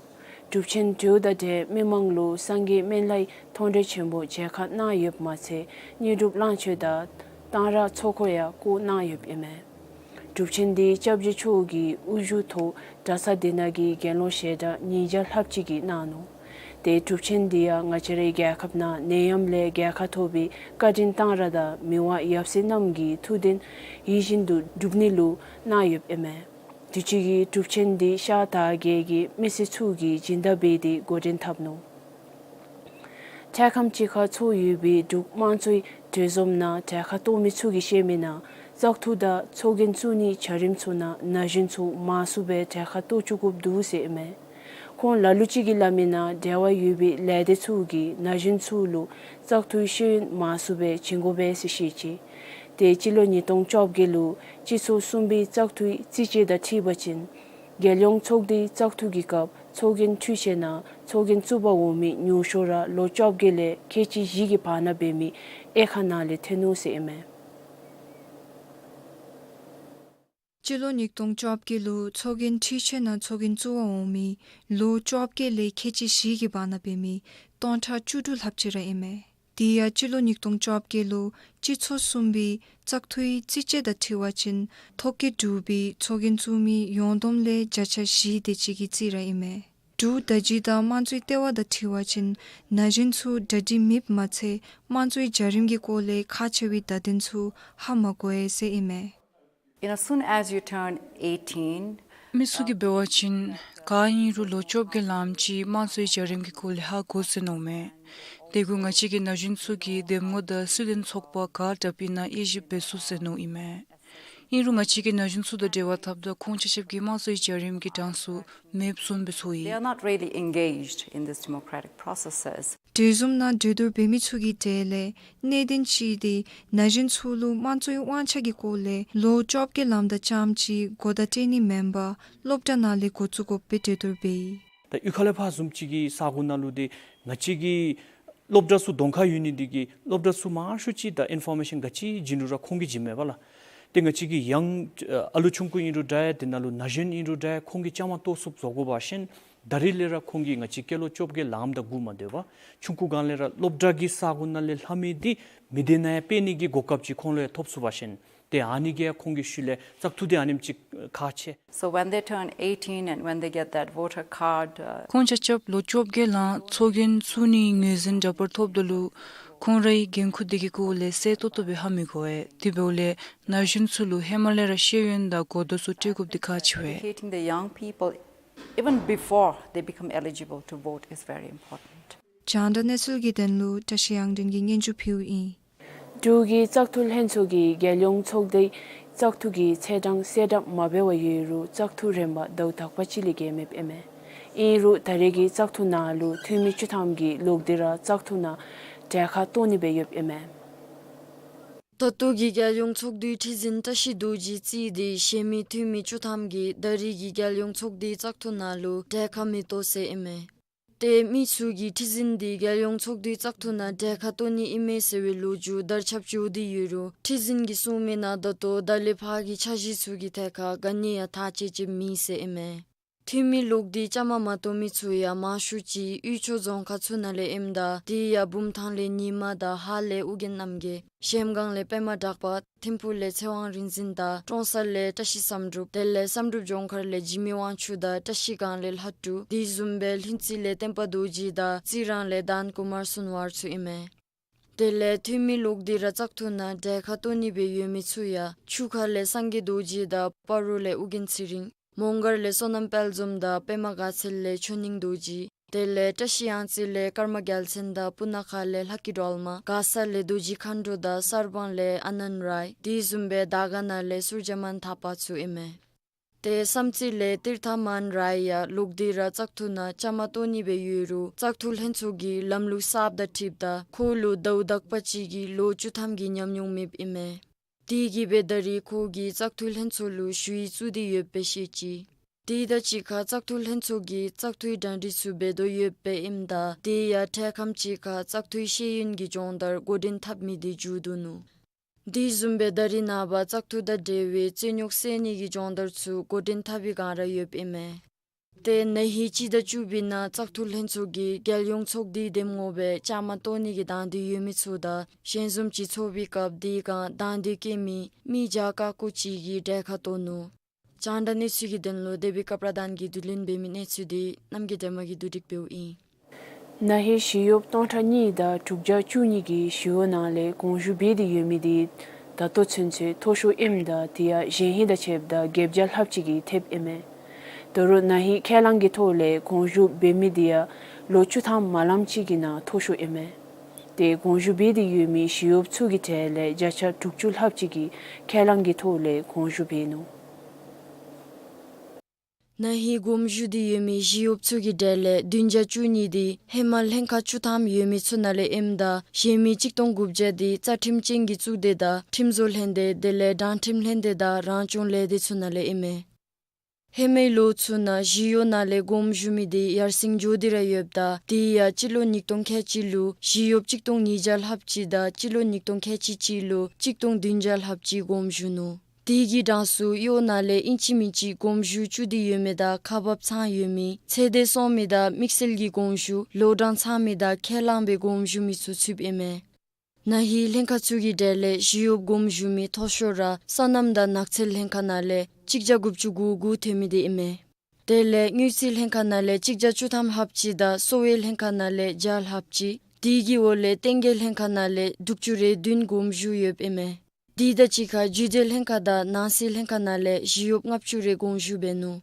གྲུབ་ཆེན་གྲོལཝ་དང་འབྲེལ་མི་མང་ལུ་སངས་རྒྱས་སྨན་བླའི་མཐོང་གྲོལ་ཆེན་པོ་མཇལ་ཁ་གནང་ཡོདཔ་མ་ཚད་དངོས་གྲུབ་གླང་མཆོད་དང་གཏང་རག་ཚོགས་འཁོར་ཡང་བསྐོར་གནང་ཡོདཔ་ཨིན་མས། གྲུབ་ཆེན་འདི་སྐྱབས་རྗེ་མཆོག་གི་དབུ་བཞུགས་ཐོག་གྲྭ་ཚང་འདི་ནང་གི་དགེ་སློང་ཞལ་གྲངས་ཉིས་བརྒྱ་ལྷགཔ་ཅིག་གིས་གནང་ནུག། ཏེ་གྲུབ་ཆེན་འདི་ཡང་ང་བཅས་རའི་རྒྱལ་ཁབ་ནང་ནད་ཡམས་ལས་རྒྱལ་ཁ་ཐོབ་པའི་བཀའ་དྲིན་གཏང་རག་དང་མི་དབང་ཡབ་སྲས་རྣམས་ཀྱི་ཐུགས་དོན་ཡིད་བཞིན་དུ་འགྲུབ་ནི་ལུ་གནང་ཡོདཔ་ཨིན་མས། དུས་ཅི་གི་གྲུབ་ཆེན་འདི་ཤར་དར་བརྒྱད་ཀྱི་མི་སེར་ཚུ་གིས་སྦྱིན་བདག་འབད་དེ་འགོ་འདྲེན་འཐབ་ནུག། འཕྲལ་ཁམས་ཅིག་ཁར་ཚོགས་ཡོད་པའི་འབྲུག་དམངས་གཙོའི་གྲོས་འཛོམས་ནང་གྲལ་ཁར་གཏོགས་མི་ཚུ་གིས་བཤད་མི་ནང་བཙག་འཐུ་དང་ཚོགས་རྒྱན་བཙུགས་ནིའི་བྱ་རིམ་ཚུ་ནང་ན་གཞོན་ཚུ་མང་སུ་སྦེ་གྲལ་ཁར་གཏོགས་བཅུག་དགོཔ་འདུག་ཟེར་ཨིན་མས། ཁོང་ལ་ལུ་ཅིག་གིས་སླབ་མི་ནང་འབྲེལ་བ་ཡོད་པའི་ལས་སྡེ་ཚུ་གིས་ན་གཞོན་ཚུ་ལུ་བཙག་འཐུའི་ཤེས་ཡོན་མང་སུ་སྦེ་བྱིན་དགོ་པས་ཟེར་བཤད་ཅི། ཏེ་སྤྱི་ལོ་ཉིས་སྟོང་བཅོ་བརྒྱད་ལུ་སྤྱི་ཚོགས་གསུམ་པའི་བཙག་འཐུའི་རྩིས་དཔྱད་དང་འཁྲིལ་བ་ཅིན་རྒྱལ་ཡོངས་ཚོགས་སྡེའི་བཙག་འཐུ་གི་སྐབས་ཚོགས་རྒྱན་འཕྲུལ་ཆས་ནང་ཚོགས་རྒྱན་བཙུགས་པར་འོང་མི་ཉུང་ཤོས་ར་ལོ་བཅོ་བརྒྱད་ལས་ཁལ་གཅིག་བཞི་གི་བར་ན་འབད་མི་དབྱེ་ཁག་ནང་ལས་ཐོན་ནུག་ཟེར་ཨིན་མས། སྤྱི་ལོ་ཉིས་སྟོང་བཅོ་བརྒྱད་ལུ་ཚོགས་རྒྱན་འཕྲུལ་ཆས་ནང་ཚོགས་རྒྱན་བཙུགས་པར་འོང་མི་ལོ་བཅོ་བརྒྱད་ལས་ཁལ་གཅིག་བཞི་གི་བར་ན་འབད་མི་སྟོང་ཕྲག་བཅུ་དྲུག་ལྷགཔ་ཅིག་ར་ཨིན་མས། དེ་ཡང་སྤྱི་ལོ་ཉིས་སྟོང་བཅོ་བརྒྱད་ལུ་སྤྱི་ཚོགས་གསུམ་པའི་བཙག་འཐུའི་རྩིས་དཔྱད་དང་འཁྲིལ་བ་ཅིན་ཐོ་བཀོད་གྲུབ་པའི་ཚོགས་རྒྱན་བཙུགས་མི་ཡོངས་བསྡོམས་ལས་བརྒྱ་ཆ་བཞི་དེ་ཅིག་གི་རྩིས་ར་ཨིན་མས། འབྲུག་བརྡ་བརྒྱུད་དང་དམངས་གཙོའི་ལྟེ་བ་དང་འཁྲིལ་བ་ཅིན་ན་གཞོན་ཚུ་གྲ་སྒྲིག་མེདཔ་མ་ཚད་དམངས་གཙོའི་བྱ་རིམ་གྱི་སྐོར་ལས་ཁག་ཆེ་བའི་བརྡ་དོན་ཚུ་ཧ་མ་གོ་ཡི་ཟེར་ཨིན་མས། You know, soon as you turn eighteen, མི་ཚུ་གིས་འབད་བ་ཅིན་ག་ཨིན་རུང་ལོ་བཅོ་བརྒྱད་ལངམ་ཅིག་དམངས་གཙོའི་བྱ་རིམ་གྱི་སྐོར་ལས་ཧ་གོ་ཟེར་མནོཝ་མས། དེ་གུ་ང་བཅས་ཀྱི་ན་གཞོན་ཚུ་གིས་འདེམས་ངོ་དང་སྲིད་དོན་ཚོགས་པ་ག་དྲགཔ་ཨིན་ན་དབྱེ་ཞིབ་འབད་ཚུགས་ཟེར་མནོཝ་ཨིན་མས། ཨིན་རུང་ང་བཅས་ཀྱིས་ན་གཞོན་ཚུ་དང་འབྲེལ་བ་འཐབ་ད་ཁོང་ཆ་ཁྱབ་ཀྱིས་དམངས་གཙོའི་བྱ་རིམ་གྱི་གྲངས་སུ་མེདཔ་བཟུམ་སྦེ་ཚོར་ཡི། They are not really engaged in these democratic processes. གྲོས་འཛོམས་ནང་གྲོས་བསྡུར་འབད་མི་ཚུ་གི་གྲས་ལས་གནད་དོན་ཅིག་འདི་ན་གཞོན་ཚུ་ལུ་དམངས་གཙོའི་དབང་ཆ་གི་སྐོར་ལས་ལོ་བཅོ་བརྒྱད་ལངམ་ད་རྐྱངམ་ཅིག་གོ་བརྡ་སྤྲོད་ནི་མེན་པར་སློབ་གྲྭ་ནང་ལས་འགོ་བཙུགས་དགོཔ་སྦེ་གྲོས་བསྡུར་འབད་ཡི། ད་གཡུས་ཁ་ལས་ཕར་བཟུམ་ཅིག་གི་ས་གོ་ནང་ལུ་འདི་ང་བཅས་ཀྱི་སློབ་གྲྭ་ཚུ་གདོང་ཁར་ཡོད་ནི་འདི་གིས་སློབ་གྲྭ་ཚུ་མང་ཤོས་ཅིག་ད་ཨིན་ཕོར་མེ་ཤཱན་ག་ཅི་བྱིན་རུང་ར་ཁོང་གིས་བྱིན་མས་པ་ལགས། ཏེ་ང་བཅས་ཀྱི་ཡང་ཨ་ལུ་ཆུང་ཀུ་ཨིན་རུང་འདྲ་ཡ་དེ་ནང་ལུ་ན་གཞོན་ཨིན་རུང་འདྲ་ཡ་ཁོང་གིས་བཅའ་མར་གཏོགས་ཚུགསཔ་བཟོ་དགོ་པ་ཅིན་ད་རིས་ལས་ར་ཁོང་གིས་ང་བཅས་སྐྱེས་ལོ་བཅོ་བརྒྱད་ལངམ་ད་གུ་མ་སྡོད་པར་ཆུང་ཀུ་སྒང་ལས་ར་སློབ་གྲྭ་གི་ས་གོ་ནང་ལས་ལྷབ་མི་འདི་མི་སྡེ་ནང་ཡང་སྤེལ་ནི་གི་གོ་སྐབས་ཅིག་ཁོང་ལུ་ཡང་ཐོབ་ཚུགས་པ་ཅིན་ཏེ་ཨ་ནི་གིས་ཡང་ཁོང་གི་ཤུལ་ལས་བཙག་འཐུ་འདི་ཨ་ནེམ་ཅིག་ཁག་ཆེ། So when they turn eighteen and when they get that voter card, uh, ཁོང་ཆ་ཁྱབ་ལོ་བཅོ་བརྒྱད་ལངམ་ཚོགས་རྒྱན་བཙུགས་ནིའི་ངོས་འཛིན་འདྲ་པར་ཐོབ་ད་ལུ་ཁོང་རའི་འགན་ཁུར་དེ་གི་སྐོར་ལས་གསལ་ཏོག་ཏོ་སྦེ་ཧ་མི་གོ་བས། དེ་འབདཝ་ལས་ན་གཞོན་ཚུ་ལུ་ཧེ་མ་ལས་ར་ཤེས་ཡོན་དང་གོ་བརྡ་ཚུ་སྤྲོད་དགོཔ་འདི་ཁག་ཆེ་བས། Educating the young people even before they become eligible to vote is very important. རྒྱང་བསྒྲགས་གནས་ཚུལ་གྱི་དོན་ལུ་བཀྲ་ཤིས་དབྱངས་སྒྲོན་གྱིས་སྙན་ཞུ་ཕུལཝ་ཨིན། འབྲུག་གི་བཙག་འཐུ་ལྷན་ཚོགས་ཀྱིས་རྒྱལ་ཡོངས་ཚོགས་སྡེའི་བཙག་འཐུ་གི་ཚེས་གྲངས་གསལ་བསྒྲགས་མ་འབད་བར་ཡོད་རུང་བཙག་འཐུ་རིམ་པ་ཟླཝ་དག་པ་ཅིག་ལས་བརྒལ་མེདཔ་ཨིན་མས། ཨིན་རུང་ད་རེས་ཀྱི་བཙག་འཐུ་ནང་ལུ་འཐུས་མི་བཅུ་ཐམ་གྱིས་ལོག་སྟེ་ར་བཙག་འཐུ་ནང་གྲལ་ཁར་གཏོགས་ནི་སྦེ་ཡོདཔ་ཨིན་མས། ད་ལྟོ་གི་རྒྱལ་ཡོངས་ཚོགས་འདུའི་ཁྲི་འཛིན་བཀྲ་ཤིས་རྡོ་རྗེའི་རྩིས་འདི་གཞན་མི་འཐུས་མི་བཅུ་ཐམ་གྱིས་ད་རེས་ཀྱི་རྒྱལ་ཡོངས་ཚོགས་འདུའི་བཙག་འཐུ་ནང་ལུ་གྲལ་ཁར་མི་གཏོགས་ཟེར་ཨིན་མས། ཏེ་མི་ཚུ་གིས་ཁྲི་འཛིན་འདི་རྒྱལ་ཡོངས་ཚོགས་འདུའི་བཙག་འཐུ་ནང་གྲལ་ཁར་གཏོགས་ནི་ཨིན་མས་ཟེར་བའི་ལོ་རྒྱུས་དར་ཁྱབ་འགྱོ་སྟེ་ཡོད་རུང་ཁྲི་འཛིན་གྱིས་གསུངས་མི་ནང་ད་ལྟོ་ད་ལས་ཕར་གྱི་འཆར་གཞི་ཚུ་གི་ཐད་ཁར་ག་ནི་ཡང་ཐག་བཅད་བཅདཔ་མེད་ཟེར་ཨིན་མས། འཐུས་མི་ལོག་སྟེ་བཅའ་མར་མ་གཏོགས་མི་ཚུ་ཡང་མང་ཤོས་ཅིག་དབུས་ཕྱོགས་རྫོང་ཁག་ཚུ་ནང་ལས་ཨིནམ་ད་དེ་ཡང་བུམ་ཐང་ལས་ཉི་མ་དང་ཧཱ་ལས་ཨོ་རྒྱན་རྣམ་རྒྱལ། གཞལམ་སྒང་ལས་པདྨ་གྲགས་པ། ཐིམ་ཕུག་ལས་ཚེ་དབང་རིག་འཛིན་དང་ཀྲོང་གསར་ལས་བཀྲ་ཤིས་བསམ་གྲུབ། དེ་ལས་བསམ་གྲུབ་ལྗོངས་མཁར་ལས་འཇིགས་མེད་དབང་ཕྱུག་དང་བཀྲ་ཤིས་སྒང་ལས་ལྷ་སྒྲུབ། དེ་བཟུམ་སྦེ་ལྷུན་རྩེ་ལས་བསྟན་པ་རྡོ་རྗེ་དང་རྩི་རང་ལས་དཱན་ཀུ་མར་སོན་ཝར་ཚུ་ཨིན་མས། དེ་ལས་འཐུས་མི་ལོག་སྟེ་ར་བཙག་འཐུ་ནང་གྲལ་ཁར་གཏོགས་ནི་སྦེ་ཡོད་མི་ཚུ་ཡང་ཆུ་ཁ་ལས་སངས་རྒྱས་རྡོ་རྗེ་དང་སྤ་རོ་ལས་ཨོ་རྒྱན་ཚེ་རིང་། མོང་སྒར་ལས་བསོད་ནམས་དཔལ་འཛོམས་དང་པདྨ་དགའ་ཚལ་ལས་ཆོས་སྙིང་རྡོ་རྗེ། དེ་ལས་བཀྲ་ཤིས་གཡང་རྩེ་ལས་ཀརྨ་རྒྱལ་མཚན་དང་སྤུ་ན་ཁ་ལས་ལྷ་སྐྱིད་སྒྲོལ་མ། མགར་ས་ལས་རྡོ་རྗེ་མཁའ་འགྲོ་དང་གསར་སྤང་ལས་ཨ་ནན་རའི། དེ་བཟུམ་སྦེ་དར་དཀར་ནང་ལས་སུར་ཇ་མན་ཐ་པ་ཚུ་ཨིན་མས། ཏེ་བསམ་རྩེ་ལས་ཏིར་ཐ་མན་རའི་ཡང་ལོག་སྟེ་ར་བཙག་འཐུ་ནང་བཅའ་མར་གཏོགས་ནི་སྦེ་ཡོད་རུང་བཙག་འཐུ་ལྷན་ཚོགས་ཀྱིས་ལམ་ལུགས་གསརཔ་དང་འཁྲིལཝ་ད་ཁོ་ལུ་ཟླཝ་དག་པ་ཅིག་གི་ལོ་བཅུ་ཐམ་གྱི་ཉམས་མྱོང་མེདཔ་ཨིན་མས། དེ་གིས་སྦེ་ད་རིས་ཁོ་གིས་བཙག་འཐུ་ལྷན་ཚོགས་ལུ་ཞུ་ཡིག་བཙུགས་ཏེ་ཡོདཔ་སྦེ་བཤད་ཅི། དེ་དང་གཅིག་ཁར་བཙག་འཐུ་ལྷན་ཚོགས་ཀྱིས་བཙག་འཐུའི་གྲ་སྒྲིག་ཚུ་འབད་དོ་ཡོདཔ་ཨིནམ་ད་དེ་ཡང་འཕྲལ་ཁམས་ཅིག་ཁར་བཙག་འཐུའི་ཤེས་ཡོན་གྱི་སྦྱོང་བརྡར་འགོ་འདྲེན་འཐབ་མི་དེ་མཇུག་བསྡུ་ནུག། དེ་བཟུམ་སྦེ་ད་རིས་ནངས་པ་བཙག་འཐུ་དང་འབྲེལ་བའི་རྩོད་རྙོགས་སེལ་ནི་གི་སྦྱོང་བརྡར་ཚུ་འགོ་འདྲེན་འཐབ་པའི་བསྒང་ར་ཡོདཔ་ཨིན་མས། ཏེ་ན་ཧིང་སྤྱི་ཟླ་བཅུ་པའི་ནང་བཙག་འཐུ་ལྷན་ཚོགས་ཀྱིས་རྒྱལ་ཡོངས་ཚོགས་སྡེའི་འདེམས་ངོ་སྦེ་བཅའ་མར་གཏོགས་ནི་གི་དང་འདོད་ཡོད་མི་ཚུ་དང་ཞལ་འཛོམས་ཅིག་ཚོགས་པའི་སྐབས་དེའི་བསྒང་དང་འདོད་བསྐྱེད་མི་མི་བརྒྱ་ཀ་ཀོ་ཅིག་གིས་གྲལ་ཁར་གཏོགས་ནུག། རྒྱང་བསྒྲགས་གནས་ཚུལ་གྱི་དོན་ལུ་དེ་བི་ཀ་པྲ་དཱན་གྱིས་བསྡུ་ལེན་འབད་མི་གནས་ཚུལ་དེ་རྣམ་རྒྱལ་སྒྲོལ་མ་གིས་བསྡུ་སྒྲིག་འབདཝ་ཨིན། ན་ཧིང་ཞི་གཡོགཔ་སྟོང་ཕྲག་གཉིས་དང་དྲུག་བརྒྱ་བཅུ་གཉིས་ཀྱིས་ཞི་གཡོག་ནང་ལས་དགོངས་ཞུ་འབད་དེ་ཡོད་མི་དེ་ད་ལྟོ་ཚུན་ཚོད་མཐོ་ཤོས་ཨིནམ་ད་དེ་ཡང་གཞེན་ཧིང་དང་ཕྱདཔ་ད་བརྒྱད་བརྒྱ་ལྷགཔ་ཅིག་གིས་ཐེབས་ཨིན་མས། ད་རུང་ན་ཧིང་ཁས་བླངས་ཀྱི་ཐོག་ལས་དགོངས་ཞུ་འབད་མི་དེ་ཡང་ལོ་བཅུ་ཐམ་མ་ལངམ་ཅིག་གི་ནང་མཐོ་ཤོས་ཨིན་མས། ཏེ་དགོངས་ཞུ་འབད་དེ་ཡོད་མི་ཞི་གཡོགཔ་ཚུ་གི་གྲས་ལས་བརྒྱ་ཆ་དྲུག་ཅུ་ལྷགཔ་ཅིག་གིས་ཁས་བླངས་ཀྱི་ཐོག་ལས་དགོངས་ཞུ་འབད་ནུག། ན་ཧིང་དགོངས་ཞུ་སྟེ་ཡོད་མི་ཞི་གཡོགཔ་ཚུ་གི་གྲས་ལས་བདུན་བརྒྱ་བཅུ་གཉིས་དེ་ཧེ་མ་ལྷན་ཁག་བཅུ་ཐམ་ཡོད་མི་ཚུ་ནང་ལས་ཨིནམ་ད་གཞན་མི་གཅིག་སྟོང་དགུ་བརྒྱ་དེ་རྩ་ཁྲིམས་ཅན་གྱི་གཙུག་སྡེ་དང་ཁྲིམས་བཟོ་ལྷན་སྡེ་དེ་ལས་དྲང་ཁྲིམས་ལྷན་སྡེ་དང་རང་སྐྱོང་ལས་སྡེ་ཚུ་ནང་ལས་ཨིན་མས། ཧེ་མའི་ལོ་ཚུ་ནང་ཞི་གཡོག་ནང་ལས་དགོངས་ཞུ་མི་དེ་ཡར་སེང་འགྱོ་སྟེ་ར་ཡོདཔ་ད་དེ་ཡང་སྤྱི་ལོ་ཉིས་སྟོང་ཁལ་གཅིག་ལུ་ཞི་གཡོགཔ་གཅིག་སྟོང་ཉིས་བརྒྱ་ལྷགཔ་ཅིག་དང་སྤྱི་ལོ་ཉིས་སྟོང་ཁལ་གཅིག་གཅིག་ལུ་གཅིག་སྟོང་བདུན་བརྒྱ་ལྷགཔ་ཅིག་དགོངས་ཞུ་ནུག། དེ་གི་གྲངས་སུ་གཡོག་ནང་ལས་ཨིན་ཅི་མིན་ཅི་དགོངས་ཞུ་བཙུགས་ཏེ་ཡོད་མི་དང་ཁག་འབགཔ་ཚང་ཡོད་མི་ཚེ་འདས་སོང་མི་དང་དམིགས་བསལ་གྱི་དགོངས་ཞུ་ལོ་གྲངས་ཚང་མི་དང་ཁས་བླངས་པའི་དགོངས་ཞུ་མི་ཚུ་ཚུདཔ་ཨིན་མས། ན་ཧིང་ལྷན་ཁག་ཚུ་གི་གྲས་ལས་ཞི་གཡོགཔ་དགོངས་ཞུ་མི་མཐོ་ཤོས་ར་སོ་ནམ་དང་ནགས་ཚལ་ལྷན་ཁག་ནང་ལས་གཅིག་བརྒྱ་དགུ་བཅུ་གོ་དགུ་ཐོན་མི་དེ་ཨིན་མས། དེ་ལས་དངུལ་རྩིས་ལྷན་ཁག་ནང་ལས་གཅིག་བརྒྱ་བཅུ་ཐམ་ལྷགཔ་ཅིག་དང་གསོ་བའི་ལྷན་ཁག་ནང་ལས་བརྒྱ་ལྷགཔ་ཅིག། དེ་གི་འོག་ལས་ལྟེ་གོས་ལྷན་ཁག་ནང་ལས་དྲུག་ཅུ་རེ་བདུན་དགོངས་ཞུ་ཡོདཔ་ཨིན་མས། དེ་དང་གཅིག་ཁར་རྒྱུ་སྡེ་ལྷན་ཁག་དང་ནང་སྲིད་ལྷན་ཁག་ནང་ལས་ཞི་གཡོགཔ་ལྔ་བཅུ་རེ་དགོངས་ཞུ་འབད་ནུག།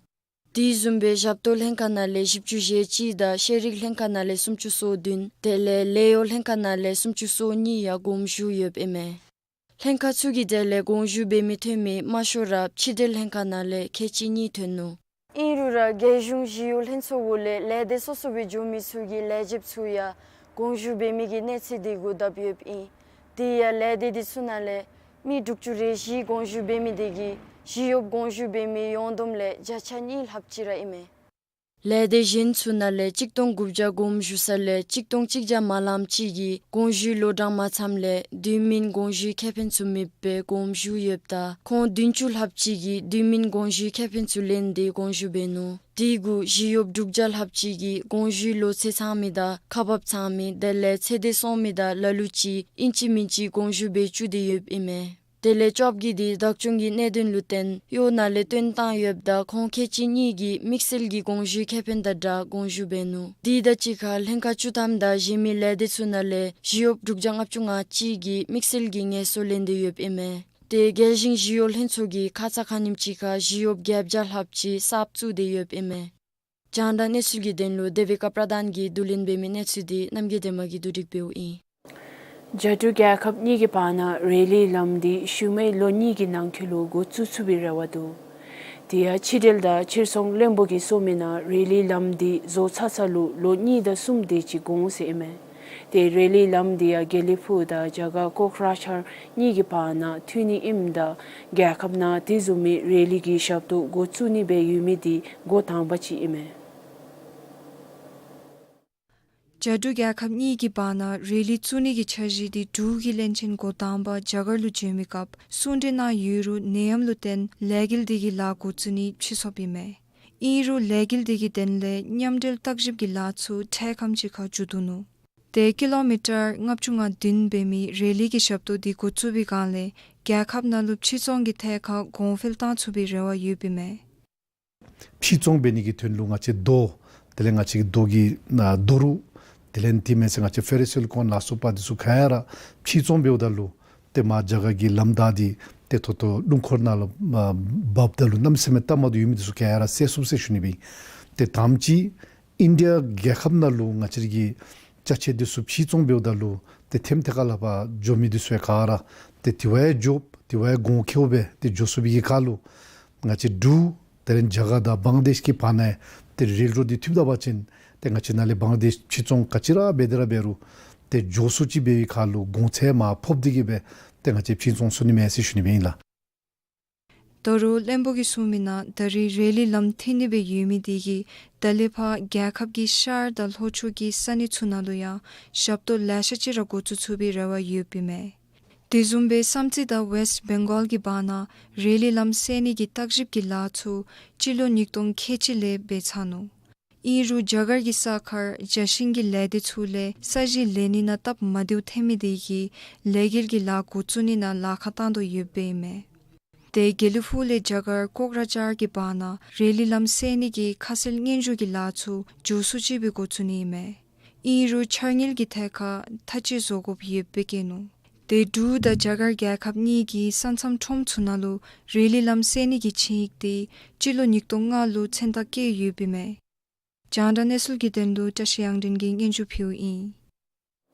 དེ་བཟུམ་སྦེ་ཞབས་ཏོག་ལྷན་ཁག་ནང་ལས་བཞི་བཅུ་ཞེ་གཅིག་དང་ཤེས་རིག་ལྷན་ཁག་ནང་ལས་སུམ་ཅུ་སོ་བདུན་དེ་ལས་ལཱ་གཡོག་ལྷན་ཁག་ནང་ལས་སུམ་ཅུ་སོ་གཉིས་ཡང་དགོངས་ཞུ་ཡོདཔ་ཨིན་མས། ལྷན་ཁག་ཚུ་གི་གྲས་ལས་དགོངས་ཞུ་འབད་མི་ཐོན་མི་དམའ་ཤོས་ར་ཕྱི་འབྲེལ་ལྷན་ཁག་ནང་ལས་ཁལ་གཅིག་གཉིས་ཐོན་ནུག། ཨིན་རུང་ར་རྒྱལ་གཞུང་ཞི་གཡོག་ལྷན་ཚོགས་འོག་ལས་ལས་སྡེ་སོ་སོ་སྦེ་འགྱོ་མི་ཚུ་གི་ལས་བྱེདཔ་ཚུ་ཡང་དགོངས་ཞུ་འབད་མི་གི་གནས་ཚད་དེ་གུ་བསྡབ་ཡོདཔ་ཨིན། དེ་ཡང་ལས་སྡེ་དེ་ཚུ་ནང་ལས་མི་དྲུག་ཅུ་རེ་བཞི་དགོངས་ཞུ་འབད་མི་དེ་གིས་ཞི་གཡོགཔ་དགོངས་ཞུ་འབད་མི་ཡོངས་བསྡོམས་ལས་བརྒྱ་ཆ་གཉིས་ལྷགཔ་ཅིག་ར་ཨིན་མས། ལས་སྡེ་གཞན་ཚུ་ནང་ལས་གཅིག་སྟོང་དགུ་བརྒྱ་དགོངས་ཞུ་ས་ལས་གཅིག་སྟོང་གཅིག་བརྒྱ་མ་ལངམ་ཅིག་གིས་དགོངས་ཞུའི་ལོ་གྲངས་མ་ཚངམ་ལས་དུས་མིན་དགོངས་ཞུའི་ཁེ་ཕན་ཚུ་མེདཔ་སྦེ་དགོངས་ཞུ་ཡོདཔ་ད་ཁོང་བདུན་ཅུ་ལྷགཔ་ཅིག་གིས་དུས་མིན་དགོངས་ཞུའི་ཁེ་ཕན་ཚུ་ལེན་ཏེ་དགོངས་ཞུ་འབད་ནུག། དེ་གུ་ཞི་གཡོགཔ་དྲུག་བརྒྱ་ལྷགཔ་ཅིག་གིས་དགོངས་ཞུའི་ལོ་ཚད་ཚང་མི་དང་ཁག་འབགཔ་ཚང་མི་དེ་ལས་ཚེ་འདས་སོང་མི་དང་ལ་ལུ་ཅིག་ཨིན་ཅི་མིན་ཅི་དགོངས་ཞུ་འབད་བཅུག་སྟེ་ཡོདཔ་ཨིན་མས། དེ་ལས་བཅོ་བརྒྱད་དེ་བདག་སྐྱོང་གི་གནད་དོན་ལུ་བརྟེན་གཡོག་ནང་ལས་བཏོན་བཏང་ཡོདཔ་ད་ཁོང་ཁལ་གཅིག་གཉིས་ཀྱིས་དམིགས་བསལ་གྱི་དགོངས་ཞུའི་ཁེ་ཕན་དང་སྦྲགས་དགོངས་ཞུ་འབད་ནུག། དེ་དང་གཅིག་ཁར་ལྷན་ཁག་བཅུ་ཐམ་དང་གཞན་མི་ལས་སྡེ་ཚུ་ནང་ལས་ཞི་གཡོགཔ་དྲུག་བརྒྱ་ལྔ་བཅུ་ང་གཅིག་གིས་དམིགས་བསལ་གྱི་ངལ་གསོ་ལེན་ཏེ་ཡོདཔ་ཨིན་མས། ཏེ་རྒྱལ་གཞུང་ཞི་གཡོག་ལྷན་ཚོགས་ཀྱིས་ཁ་ཙ་ཁ་ཉིནམ་ཅིག་ཁར་ཞི་གཡོགཔ་བརྒྱད་བརྒྱ་ལྷགཔ་ཅིག་གསརཔ་བཙུགས་ཏེ་ཡོདཔ་ཨིན་མས། རྒྱང་བསྒྲགས་གནས་ཚུལ་གྱི་དོན་ལུ་དེ་བི་ཀ་པྲ་དཱན་གྱིས་བསྡུ་ལེན་འབད་མི་གནས་ཚུལ་དེ་རྣམ་རྒྱལ་སྒྲོལ་མ་གིས་བསྡུ་སྒྲིག་འབདཝ་ཨིན། རྒྱ་འབྲུག་རྒྱལ་ཁབ་གཉིས་ཀྱི་བར་ན་རེ་ལི་ལམ་འདི་ཤུལ་མའི་ལོ་གཉིས་ཀྱི་ནང་འཁོད་ལུ་འགོ་བཙུགས་ཚུགས་པའི་རེ་བ་འདུག། དེ་ཡང་ཕྱི་འབྲེལ་དང་ཕྱིར་ཚོང་བློན་པོ་གིས་གསུངས་མི་ནང་རེ་ལི་ལམ་འདི་བཟོ་ཚར་ཚར་ལུ་ལོ་གཉིས་དང་གསུམ་དེ་ཅིག་འགོར་འོང་ཟེར་ཨིན་མས། ཏེ་རེ་ལི་ལམ་འདི་ཡང་དགེ་ལེགས་ཕུག་དང་རྒྱ་གར་ཀོག་ར་ཆར་གཉིས་ཀྱི་བར་ན་མཐུད་ནི་ཨིནམ་ད་རྒྱལ་ཁབ་ནང་དེ་བཟུམ་མའི་རེ་ལི་གི་ཞབས་ཏོག་འགོ་བཙུགས་ནི་སྦེ་ཡོད་མི་འདི་འགོ་དང་པ་ཅིག་ཨིན་མས། རྒྱ་འབྲུག་རྒྱལ་ཁབ་གཉིས་ཀྱི་བར་ན་རེ་ལི་བཙུགས་ནི་གི་འཆར་གཞི་འདི་འབྲུག་གི་བློན་ཆེན་འགོ་དང་པ་རྒྱ་གར་ལུ་བྱོན་མི་སྐབས་གསུང་གྲོས་གནང་ཡོད་རུང་ནད་ཡམས་ལུ་བརྟེན་ལས་འགུལ་འདི་གི་ལཱ་འགོ་བཙུགས་ནི་ཕྱིས་སོཔ་ཨིན་མས། ཨིན་རུང་ལས་འགུལ་འདི་གི་དོན་ལས་མཉམ་འབྲེལ་བརྟག་ཞིབ་ཀྱི་ལཱ་ཚུ་འཕྲལ་ཁམས་ཅིག་ཁར་མཇུག་བསྡུ་ནུག། ཏེ་ཀི་ལོ་མི་ཊར་ལྔ་བཅུ་ང་བདུན་འབད་མི་རེ་ལི་གི་ཞབས་ཏོག་འདི་འགོ་བཙུགས་པའི་བསྒང་ལས་རྒྱལ་ཁབ་ནང་ལུ་ཕྱིར་ཚོང་གི་ཐད་ཁར་གོང་འཕེལ་བཏང་ཚུགས་པའི་རེ་བ་ཡོདཔ་ཨིན་མས། ཕྱིར་ཚོང་འབད་ནི་གི་དོན་ལུ་ང་བཅས་རྡོ་དེ་ལས་ང་བཅས་ཀྱི་རྡོ་གི་ཨ་རྡོ་རུག་དེ་ལས་དེ་མེན་ཟེར་ང་བཅས་ཕེ་རོ་སི་ལི་ཀོན་ལ་སོགས་པ་འདི་ཚུ་ག་ར་ཕྱིར་ཚོང་འབདཝ་ད་ལུ་ཏེ་མར་རྒྱ་གར་གྱི་ལམ་བདའ་སྟེ་ ཏེ་ད་ལྟོ་རླུང་འཁོར་ནང་ལུ་ཨ་འབབ་ད་ལུ་གནམ་མེད་ས་མེད་སྟབས་མ་བདེཝ་ཡོད་མི་འདི་ཚུ་ག་ར་སེལ་ཚུགས་ཟེར་ཞུ་ནི་སྦེ་ཨིན། ཏེ་དང་པ་ཅིག་ཨིན་ཌི་ཡ་རྒྱལ་ཁབ་ནང་ལུ་ང་བཅས་ར་གི་ཅ་ཆས་འདི་ཚུ་ཕྱིར་ཚོང་འབདཝ་ད་ལུ་ཏེ་ཐེམ་ཐེ་ཀ་ལས་ཕར་འགྱོ་མི་འདི་ཚུ་ཡང་ག་ར་ཏེ་དེ་བ་ཡང་འགྱོ་དེ་བ་ཡང་གོང་ཁེཝ་སྦེ་ཏེ་འགྱོ་ཚུགས་པའི་གི་ཁར་ལུ་ང་བཅས་འབྲུག་ད་རེས་རྒྱ་གར་དང་བང་ལ་དེཤ་གི་བར་ན་ཏེ་རེལ་རོཌ་འདི་ཐུགཔ་ད་པ་ཅིན་ཏེ་ང་བཅས་ནཱ་ལས་བང་ལ་དེཤ་ཕྱིར་ཚོང་ག་ཅི་ར་འབད་དེ་ར་འབད་རུང་ཏེ་འགྱོ་ཚུགས་ཅིག་འབད་བའི་ཁར་ལུ་གོང་ཚད་མར་ཕབ་སྟེ་གི་སྦེ་ཏེ་ང་བཅས་ཕྱིར་ཚོང་ཚུགས་ནི་མས་ཟེར་ཞུ་ནི་སྦེ་ཨིན་ལགས། ད་རུང་བློན་པོ་གིས་གསུངས་མི་ནང་ད་རེས་རི་ལི་ལམ་འཐེན་ནི་སྦེ་ཡོད་མི་དེ་གིས་ད་ལས་ཕར་རྒྱལ་ཁབ་ཀྱི་ཤར་དང་ལྷོ་ཕྱོགས་ཀྱི་ས་གནས་ཚུ་ནང་ལུ་ཡང་ཞབས་ཏོག་ལེ་ཤ་ཅིག་ར་འགོ་བཙུགས་ཚུགས་པའི་རེ་བ་ཡོདཔ་ཨིན་མས། དེ་བཟུམ་སྦེ་བསམ་རྩེ་དང་ཝེསཊ་བེང་གཱལ་གྱི་བར་ན་རི་ལི་ལམ་སེལ་ནི་གི་བརྟག་ཞིབ་ཀྱི་ལཱ་ཚུ་སྤྱི་ལོ་ཉིས་སྟོང་ཁལ་གཅིག་ལས་འབད་ཚར་ནུག། ཨིན་རུང་རྒྱ་གར་གྱི་ས་ཁར་རྒྱ་ཞིང་གི་ལས་སྡེ་ཚུ་ལས་ས་གཞི་ལེན་ནི་ནང་སྟབས་མ་བདེཝ་ཐོན་མི་དེ་གིས་ལས་འགུལ་གྱི་ལཱ་འགོ་བཙུགས་ནི་ནང་ལཱ་ཁག་བཏང་དོ་ཡོདཔ་ཨིན་མས། ཏེ་དགེ་ལེགས་ཕུག་ལས་རྒྱ་གར་ཀོག་ར་ཇཱར་གྱི་བར་ན་རི་ལི་ལམ་སེལ་ནི་གི་ཁ་གསལ་སྙན་ཞུ་གི་ལཱ་ཚུ་མགྱོགས་སུ་ཅིག་སྦེ་འགོ་བཙུགས་ནི་ཨིན་མས། ཨིན་རུང་འཆར་དངུལ་གྱི་ཐད་ཁར་ཐག་གཅོད་བཟོ་དགོཔ་ཡོདཔ་སྦེ་བཀོད་ནུག། ཏེ་འབྲུག་དང་རྒྱ་གར་རྒྱལ་ཁབ་གཉིས་ཀྱི་ས་མཚམས་ཁྲོམ་ཚུ་ནང་ལུ་རི་ལི་ལམ་སེལ་ནི་གི་ཆིངས་ཡིག་དེ་སྤྱི་ལོ་ཉིས་སྟོང་ལྔ་ལུ་མཚན་རྟགས་བཀོད་ཡོདཔ་ཨིན་མས། རྒྱང་བསྒྲགས་གནས་ཚུལ་གྱི་དོན་ལུ་བཀྲ་ཤིས་དབྱངས་སྒྲོན་གྱིས་སྙན་ཞུ་ཕུལཝ་ཨིན།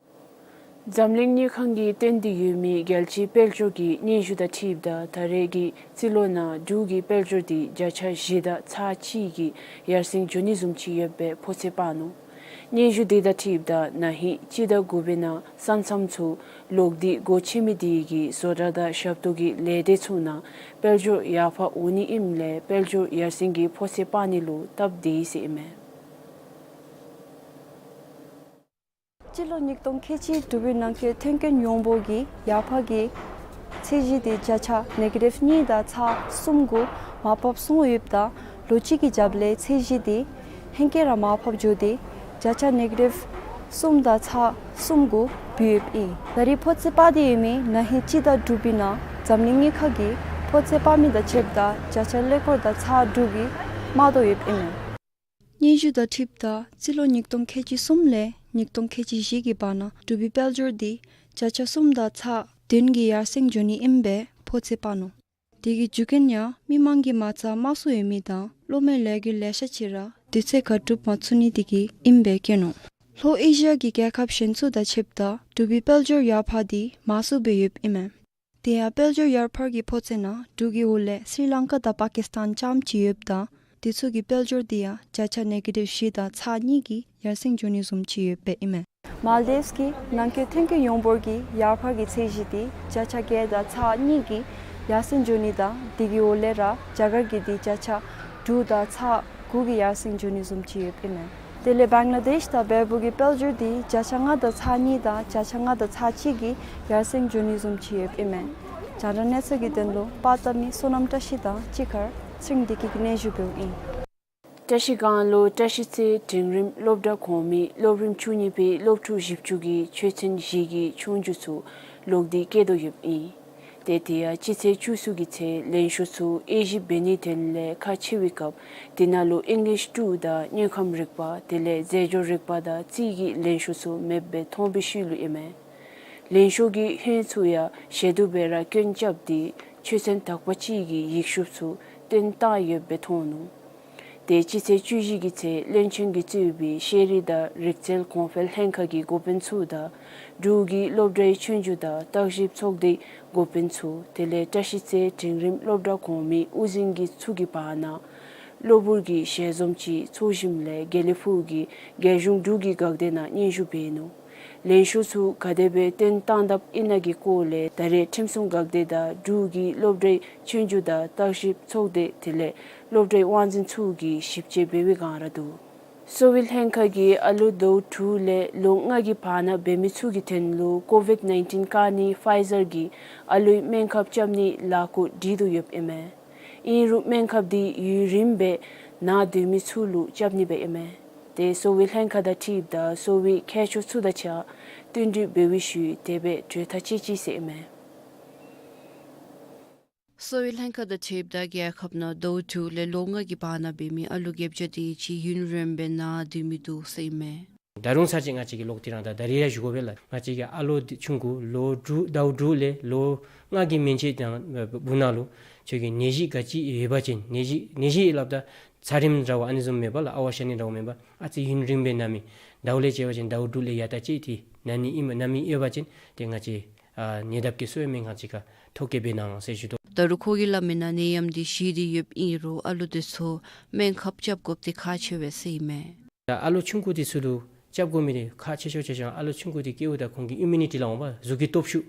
འཛམ་གླིང་དངུལ་ཁང་གིས་བཏོན་ཏེ་ཡོད་མི་རྒྱལ་སྤྱིའི་དཔལ་འབྱོར་གྱི་སྙན་ཞུ་དང་འཁྲིལཝ་ད་ད་རེས་ཀྱི་རྩིས་ལོ་ནང་འབྲུག་གི་དཔལ་འབྱོར་དེ་བརྒྱ་ཆ་བཞི་དང་ཚག་གཅིག་གི་ཡར་སེང་འགྱོ་ནི་བཟུམ་ཅིག་ཡོད་པའི་ཕོ་ཚོད་སྤར་ནུག། སྙན་ཞུ་དེ་དང་འཁྲིལཝ་ད་ན་ཧིང་སྤྱི་ཟླ་དགུ་པའི་ནང་ས་མཚམས་ཚུ་ལོག་སྟེ་སྒོ་ཕྱེ་མི་དེ་གིས་བཟོ་གྲྭ་དང་ཞབས་ཏོག་གི་ལས་སྡེ་ཚུ་ནང་དཔལ་འབྱོར་ཡར་འཕར་འོང་ནི་ཨིནམ་ལས་དཔལ་འབྱོར་ཡར་སེང་གི་ཕོ་ཚོད་སྤར་ནི་ལུ་སྟབས་བདེ་ཟེར་ཨིན་མས། སྤྱི་ལོ་ཉིས་སྟོང་ཁལ་གཅིག་དྲུག་པའི་ནང་འཁོད་ཐོན་སྐྱེད་ཡོངས་འབོར་གྱི་ཡར་འཕར་གྱི་ཚད་གཞི་དེ་བརྒྱ་ཆ་ནེ་གེ་ཊིབ་གཉིས་དང་ཚག་གསུམ་གུ་མར་ཕབ་སོང་ཡོདཔ་ད་ལོ་གཅིག་གི་རྒྱབ་ལས་ཚད་གཞི་དེ་ཧེང་སྐལ་ར་མར་ཕབ་འགྱོ་སྟེ་བརྒྱ་ཆ་ནེ་གེ་ཊིབ་གསུམ་དང་ཚག་གསུམ་གུ་བུད་ཡོདཔ་ཨིན། ད་རེས་ཕོ་ཚོད་སྤར་ཏེ་ཡོད་མི་ན་ཧིང་སྤྱི་ཟླ་དྲུག་པའི་ནང་འཛམ་གླིང་དངུལ་ཁང་གིས་ཕོ་ཚོད་སྤར་མི་དང་ཕྱདཔ་ད་བརྒྱ་ཆ་ཀླད་ཀོར་དང་ཚག་དྲུག་གིས་དམའ་དོ་ཡོདཔ་ཨིན་མས། སྙན་ཞུ་དང་འཁྲིལཝ་ད་རྩིས་ལོ་ཉིས་སྟོང་ཁལ་གཅིག་གསུམ་ལས་ཉིས་སྟོང་ཁལ་གཅིག་བཞི་གི་བར་ན་འབྲུག་པའི་དཔལ་འབྱོར་དེ་བརྒྱ་ཆ་གསུམ་དང་ཚག་བདུན་གྱི་ཡར་སེང་འགྱོ་ནི་ཨིནམ་སྦེ་ཕོ་ཚོད་སྤར་ནུག། དེ་གི་རྒྱུ་རྐྱེན་ཡང་མི་མང་གི་མ་རྩ་དམའ་སུ་ཡོད་མི་དང་གློག་མེའི་ལས་འགུལ་ལེ་ཤ་ཅིག་ར་དུས་ཚོད་ཁར་གྲུབ་མ་ཚུགས་ནི་དེ་གིས་ཨིནམ་སྦེ་བཀོད་ནུག། ལྷོ་ཨེ་ཤི་ཡ་གི་རྒྱལ་ཁབ་གཞན་ཚུ་དང་ཕྱདཔ་ད་འབྲུག་པའི་དཔལ་འབྱོར་ཡར་འཕར་དེ་མང་སུ་སྦེ་ཡོདཔ་ཨིན་མས། དེ་ཡང་དཔལ་འབྱོར་ཡར་འཕར་གྱི་ཕོ་ཚོད་ནང་འབྲུག་གི་འོག་ལས་སི་རི་ལང་ཀ་དང་པ་ཀིས་ཏཱན་རྐྱངམ་ཅིག་ཡོདཔ་ད་དེ་ཚུ་གི་དཔལ་འབྱོར་དེ་ཡང་བརྒྱ་ཆ་ནེ་གེ་ཊིབ་བཞི་དང་ཚག་གཉིས་ཀྱི་ཡར་སེང་འགྱོ་ནི་བཟུམ་ཅིག་ཡོདཔ་ཨིན་མས། མཱལ་ཌིབས་ཀྱི་ནང་འཁོད་ཐོན་སྐྱེད་ཡོངས་འབོར་གྱི་ཡར་འཕར་གྱི་ཚད་གཞི་དེ་བརྒྱ་ཆ་བརྒྱད་དང་ཚག་གཉིས་ཀྱི་ཡར་སེང་འགྱོ་ནི་དང་དེ་གི་འོག་ལས་ར་རྒྱ་གར་གྱི་དེ་བརྒྱ་ཆ་དྲུག་དང་ཚག་དགུ་གི་ཡར་སེང་འགྱོ་ནི་བཟུམ་ཅིག་ཡོདཔ་ཨིན་མས། དེ་ལས་བང་ལ་དེཤ་དང་བལ་པོ་གི་དཔལ་འབྱོར་དེ་བརྒྱ་ཆ་ལྔ་དང་ཚག་གཉིས་དང་བརྒྱ་ཆ་ལྔ་དང་ཚག་གཅིག་གི་ཡར་སེང་འགྱོ་ནི་བཟུམ་ཅིག་ཡོདཔ་ཨིན་མས། རྒྱང་བསྒྲགས་གནས་ཚུལ་གྱི་དོན་ལུ་པར་བཏབ་མི་བསོད་ནམས་བཀྲ་ཤིས་དང་གཅིག་ཁར་ཚེ་རིང་བདེ་སྐྱིད་ཀྱིས་སྙན་ཞུ་འབདཝ་ཨིན། བཀྲ་ཤིས་སྒང་ལུ་བཀྲ་ཤིས་རྩེ་འབྲིང་རིམ་སློབ་གྲྭ་གོང་མའི་སློབ་རིམ་བཅུ་གཉིས་པའི་སློབ་ཕྲུག་བཞི་བཅུ་གིས་ཆོས་ཚན་བཞི་གི་ཆོས་རྒྱུགས་ཚུ་ལོག་སྟེ་བཀལ་དོ་ཡོདཔ་ཨིན། ཏེ་དེ་ཡང་སྤྱི་ཚེས་བཅུ་གསུམ་གྱི་ཚེ་ལེགས་ཤོམ་ཚུ་དབྱེ་ཞིབ་འབད་ནིའི་དོན་ལས་ཁག་ཆེ་བའི་སྐབས་དེ་ནང་ལུ་ཨིང་ལིཤ་ཊུ་དང་དངོས་ཁམས་རིག་པ་དེ་ལས་རྫས་སྦྱོར་རིག་པ་དང་རྩིས་ཀྱི་ལེགས་ཤོམ་ཚུ་མེདཔ་སྦེ་མཐོང་བའི་ཤུལ་ལུ་ཨིན་མས། ལེགས་ཤོམ་གྱི་ཧོན་ཚུ་ཡང་ཞལ་འདོན་སྦེ་ར་སྐྱོན་བཅདཔ་དེ་ཆོས་ཚན་དག་པ་ཅིག་གི་ཡིག་ཤུབས་ཚུ་བཏོན་བཏང་ཡོདཔ་སྦེ་མཐོང་ནུག། ཏེ་སྤྱི་ཚེས་བཅུ་བཞི་གི་ཚེ་བློན་ཆེན་གྱིས་གཙོས་པའི་ཤེས་རིག་དང་རིག་རྩལ་གོང་འཕེལ་ལྷན་ཁག་གི་འགོ་དཔོན་ཚུ་དང་འབྲུག་གི་སློབ་གྲྭའི་ཆོས་རྒྱུགས་དང་བརྟག་ཞིབ་ཚོགས་སྡེའི་འགོ་དཔོན་ཚུ་དེ་ལས་བཀྲ་ཤིས་རྩེ་འབྲིང་རིམ་སློབ་གྲྭ་གོང་མའི་དབུ་འཛིན་གྱི་ཚུ་གི་བར་ན་གློ་བུར་གྱི་ཞལ་འཛོམས་ཅིག་ཚོགས་ཞིནམ་ལས་དགེ་ལེགས་ཕུག་གི་རྒྱལ་གཞུང་འབྲུག་གི་འགག་སྡེ་ནང་སྙན་ཞུ་འབད་ནུག། ལེགས་ཤོམ་ཚུ་ག་དེ་སྦེ་བཏོན་བཏང་དཔ་ཨིན་ན་གི་སྐོར་ལས་ད་རེས་ཁྲིམས་སྲུང་འགག་སྡེ་དང་འབྲུག་གི་སློབ་གྲྭའི་ཆོས་རྒྱུགས་དང་བརྟག་ཞིབ་ཚོགས་སྡེ་དེ་ལས་སློབ་གྲྭའི་དབང་འཛིན་ཚུ་གིས་ཞིབ་དཔྱད་འབད་བའི་བསྒང་ར་འདུག། གསོ་བའི་ལྷན་ཁག་གིས་ཨ་ལུ་ཟླཝ་དྲུག་ལས་ལོ་ལྔ་གི་བར་ན་འབད་མི་ཚུ་གི་དོན་ལུ་ཀོ་ཝིཌ་ནའིན་ཊིན་བཀག་ནི་ཕའི་ཛར་གྱི་ཨ་ལུའི་སྨན་ཁབ་རྐྱབ་ནིའི་ལས་འགུལ་སྒྲིག་དོ་ཡོདཔ་ཨིན་མས། ཨིན་རུང་སྨན་ཁབ་དེ་ཡུན་རིངམོ་སྦེ་ནང་སྡོད་མི་ཚུ་ལུ་རྐྱབ་ནི་སྦེ་ཨིན་མས། ཏེ་གསོ་བའི་ལྷན་ཁག་དང་འཁྲིལཝ་ད་གསོ་བའི་མཁས་མཆོག་ཚུ་དང་གཅིག་ཁར་བསྟུན་གྲོས་འབད་བའི་ཤུལ་དེ་སྦེ་གྲོས་ཐག་བཅད་ཅི་ཟེར་ཨིན་མས། གསོ་བའི་ལྷན་ཁག་དང་འཁྲིལཝ་ད་རྒྱལ་ཁབ་ནང་ཟླཝ་དྲུག་ལས་ལོ་ལྔ་གི་བར་ན་འབད་མི་ཨ་ལུ་བརྒྱད་བརྒྱ་དེ་ཅིག་ཡུན་རིངམོ་སྦེ་ནང་སྡོད་མི་འདུག་ཟེར་ཨིན་མས། ད་རུང་ཚར་གཅིག་ང་བཅས་ཀྱིས་ལོག་སྟེ་ར་ད་ད་རིས་ར་ཞུ་དགོ་པས་ལགས། ང་བཅས་ཀྱི་ཨ་ལོ་འདི་ཆུང་ཀུ་ལོ་དྲུག་ཟླཝ་དྲུག་ལས་ལོ་ལྔ་གི་མན་ཆད་དང་འབདཝ་ད་ལུ་ཁྱོད་ཀྱི་ནད་གཞི་ག་ཅི་ཡོད་པ་ཅིན་ནད་གཞི་ནད་གཞི་སླབ་ད་ཚ་རིམས་འདྲཝ་ཨ་ནི་བཟུམ་མེན་པར་ལགས། ཨ་ཝ་ཤ་ནི་འདྲཝ་མེན་པར་ཨ་ཙི་ཡུན་རིངམོ་སྦེ་ན་མི་ཟླཝ་ལས་བྱས་པ་ཅིན་ཟླཝ་དྲུག་ལས་ཡར་ད་ཅིག་ཏེ་ན་ནི་ཨིན་ན་མི་ཡོད་པ་ཅིན་ཏེ་ང་བཅས་ཨ་ཉེ་འདབས་ཀྱི་གསོ་བའི་སྨན་ཁང་ཅིག་ཁར་ཐོ་བཀོད་འབད་གནང་ཟེར་ཞུ་དོ། ད་རུང་ཁོ་གིས་སླབ་མི་ནང་ནད་ཡམས་འདི་ཞི་སྟེ་ཡོདཔ་ཨིན་རུང་ཨ་ལོ་འདི་ཚུ་སྨན་ཁབ་རྐྱབ་དགོཔ་འདི་ཁག་ཆེ་བས་ཟེར་ཨིན་མས། ད་ཨ་ལོ་ཆུང་ཀུ་འདི་ཚུ་ལུ་རྐྱབ་དགོ་མི་འདི་ཁག་ཆེ་ཤོས་ཆེ་ཤོས་ཨ་ལོ་ཆུང་ཀུ་འདི་སྐྱེཝ་ད་ཁོང་གི་ཨིམ་མུ་ནི་ཊི་ལགས་འོང་པ་གཟུགས་ཀྱི་སྟོབས་ཤུགས་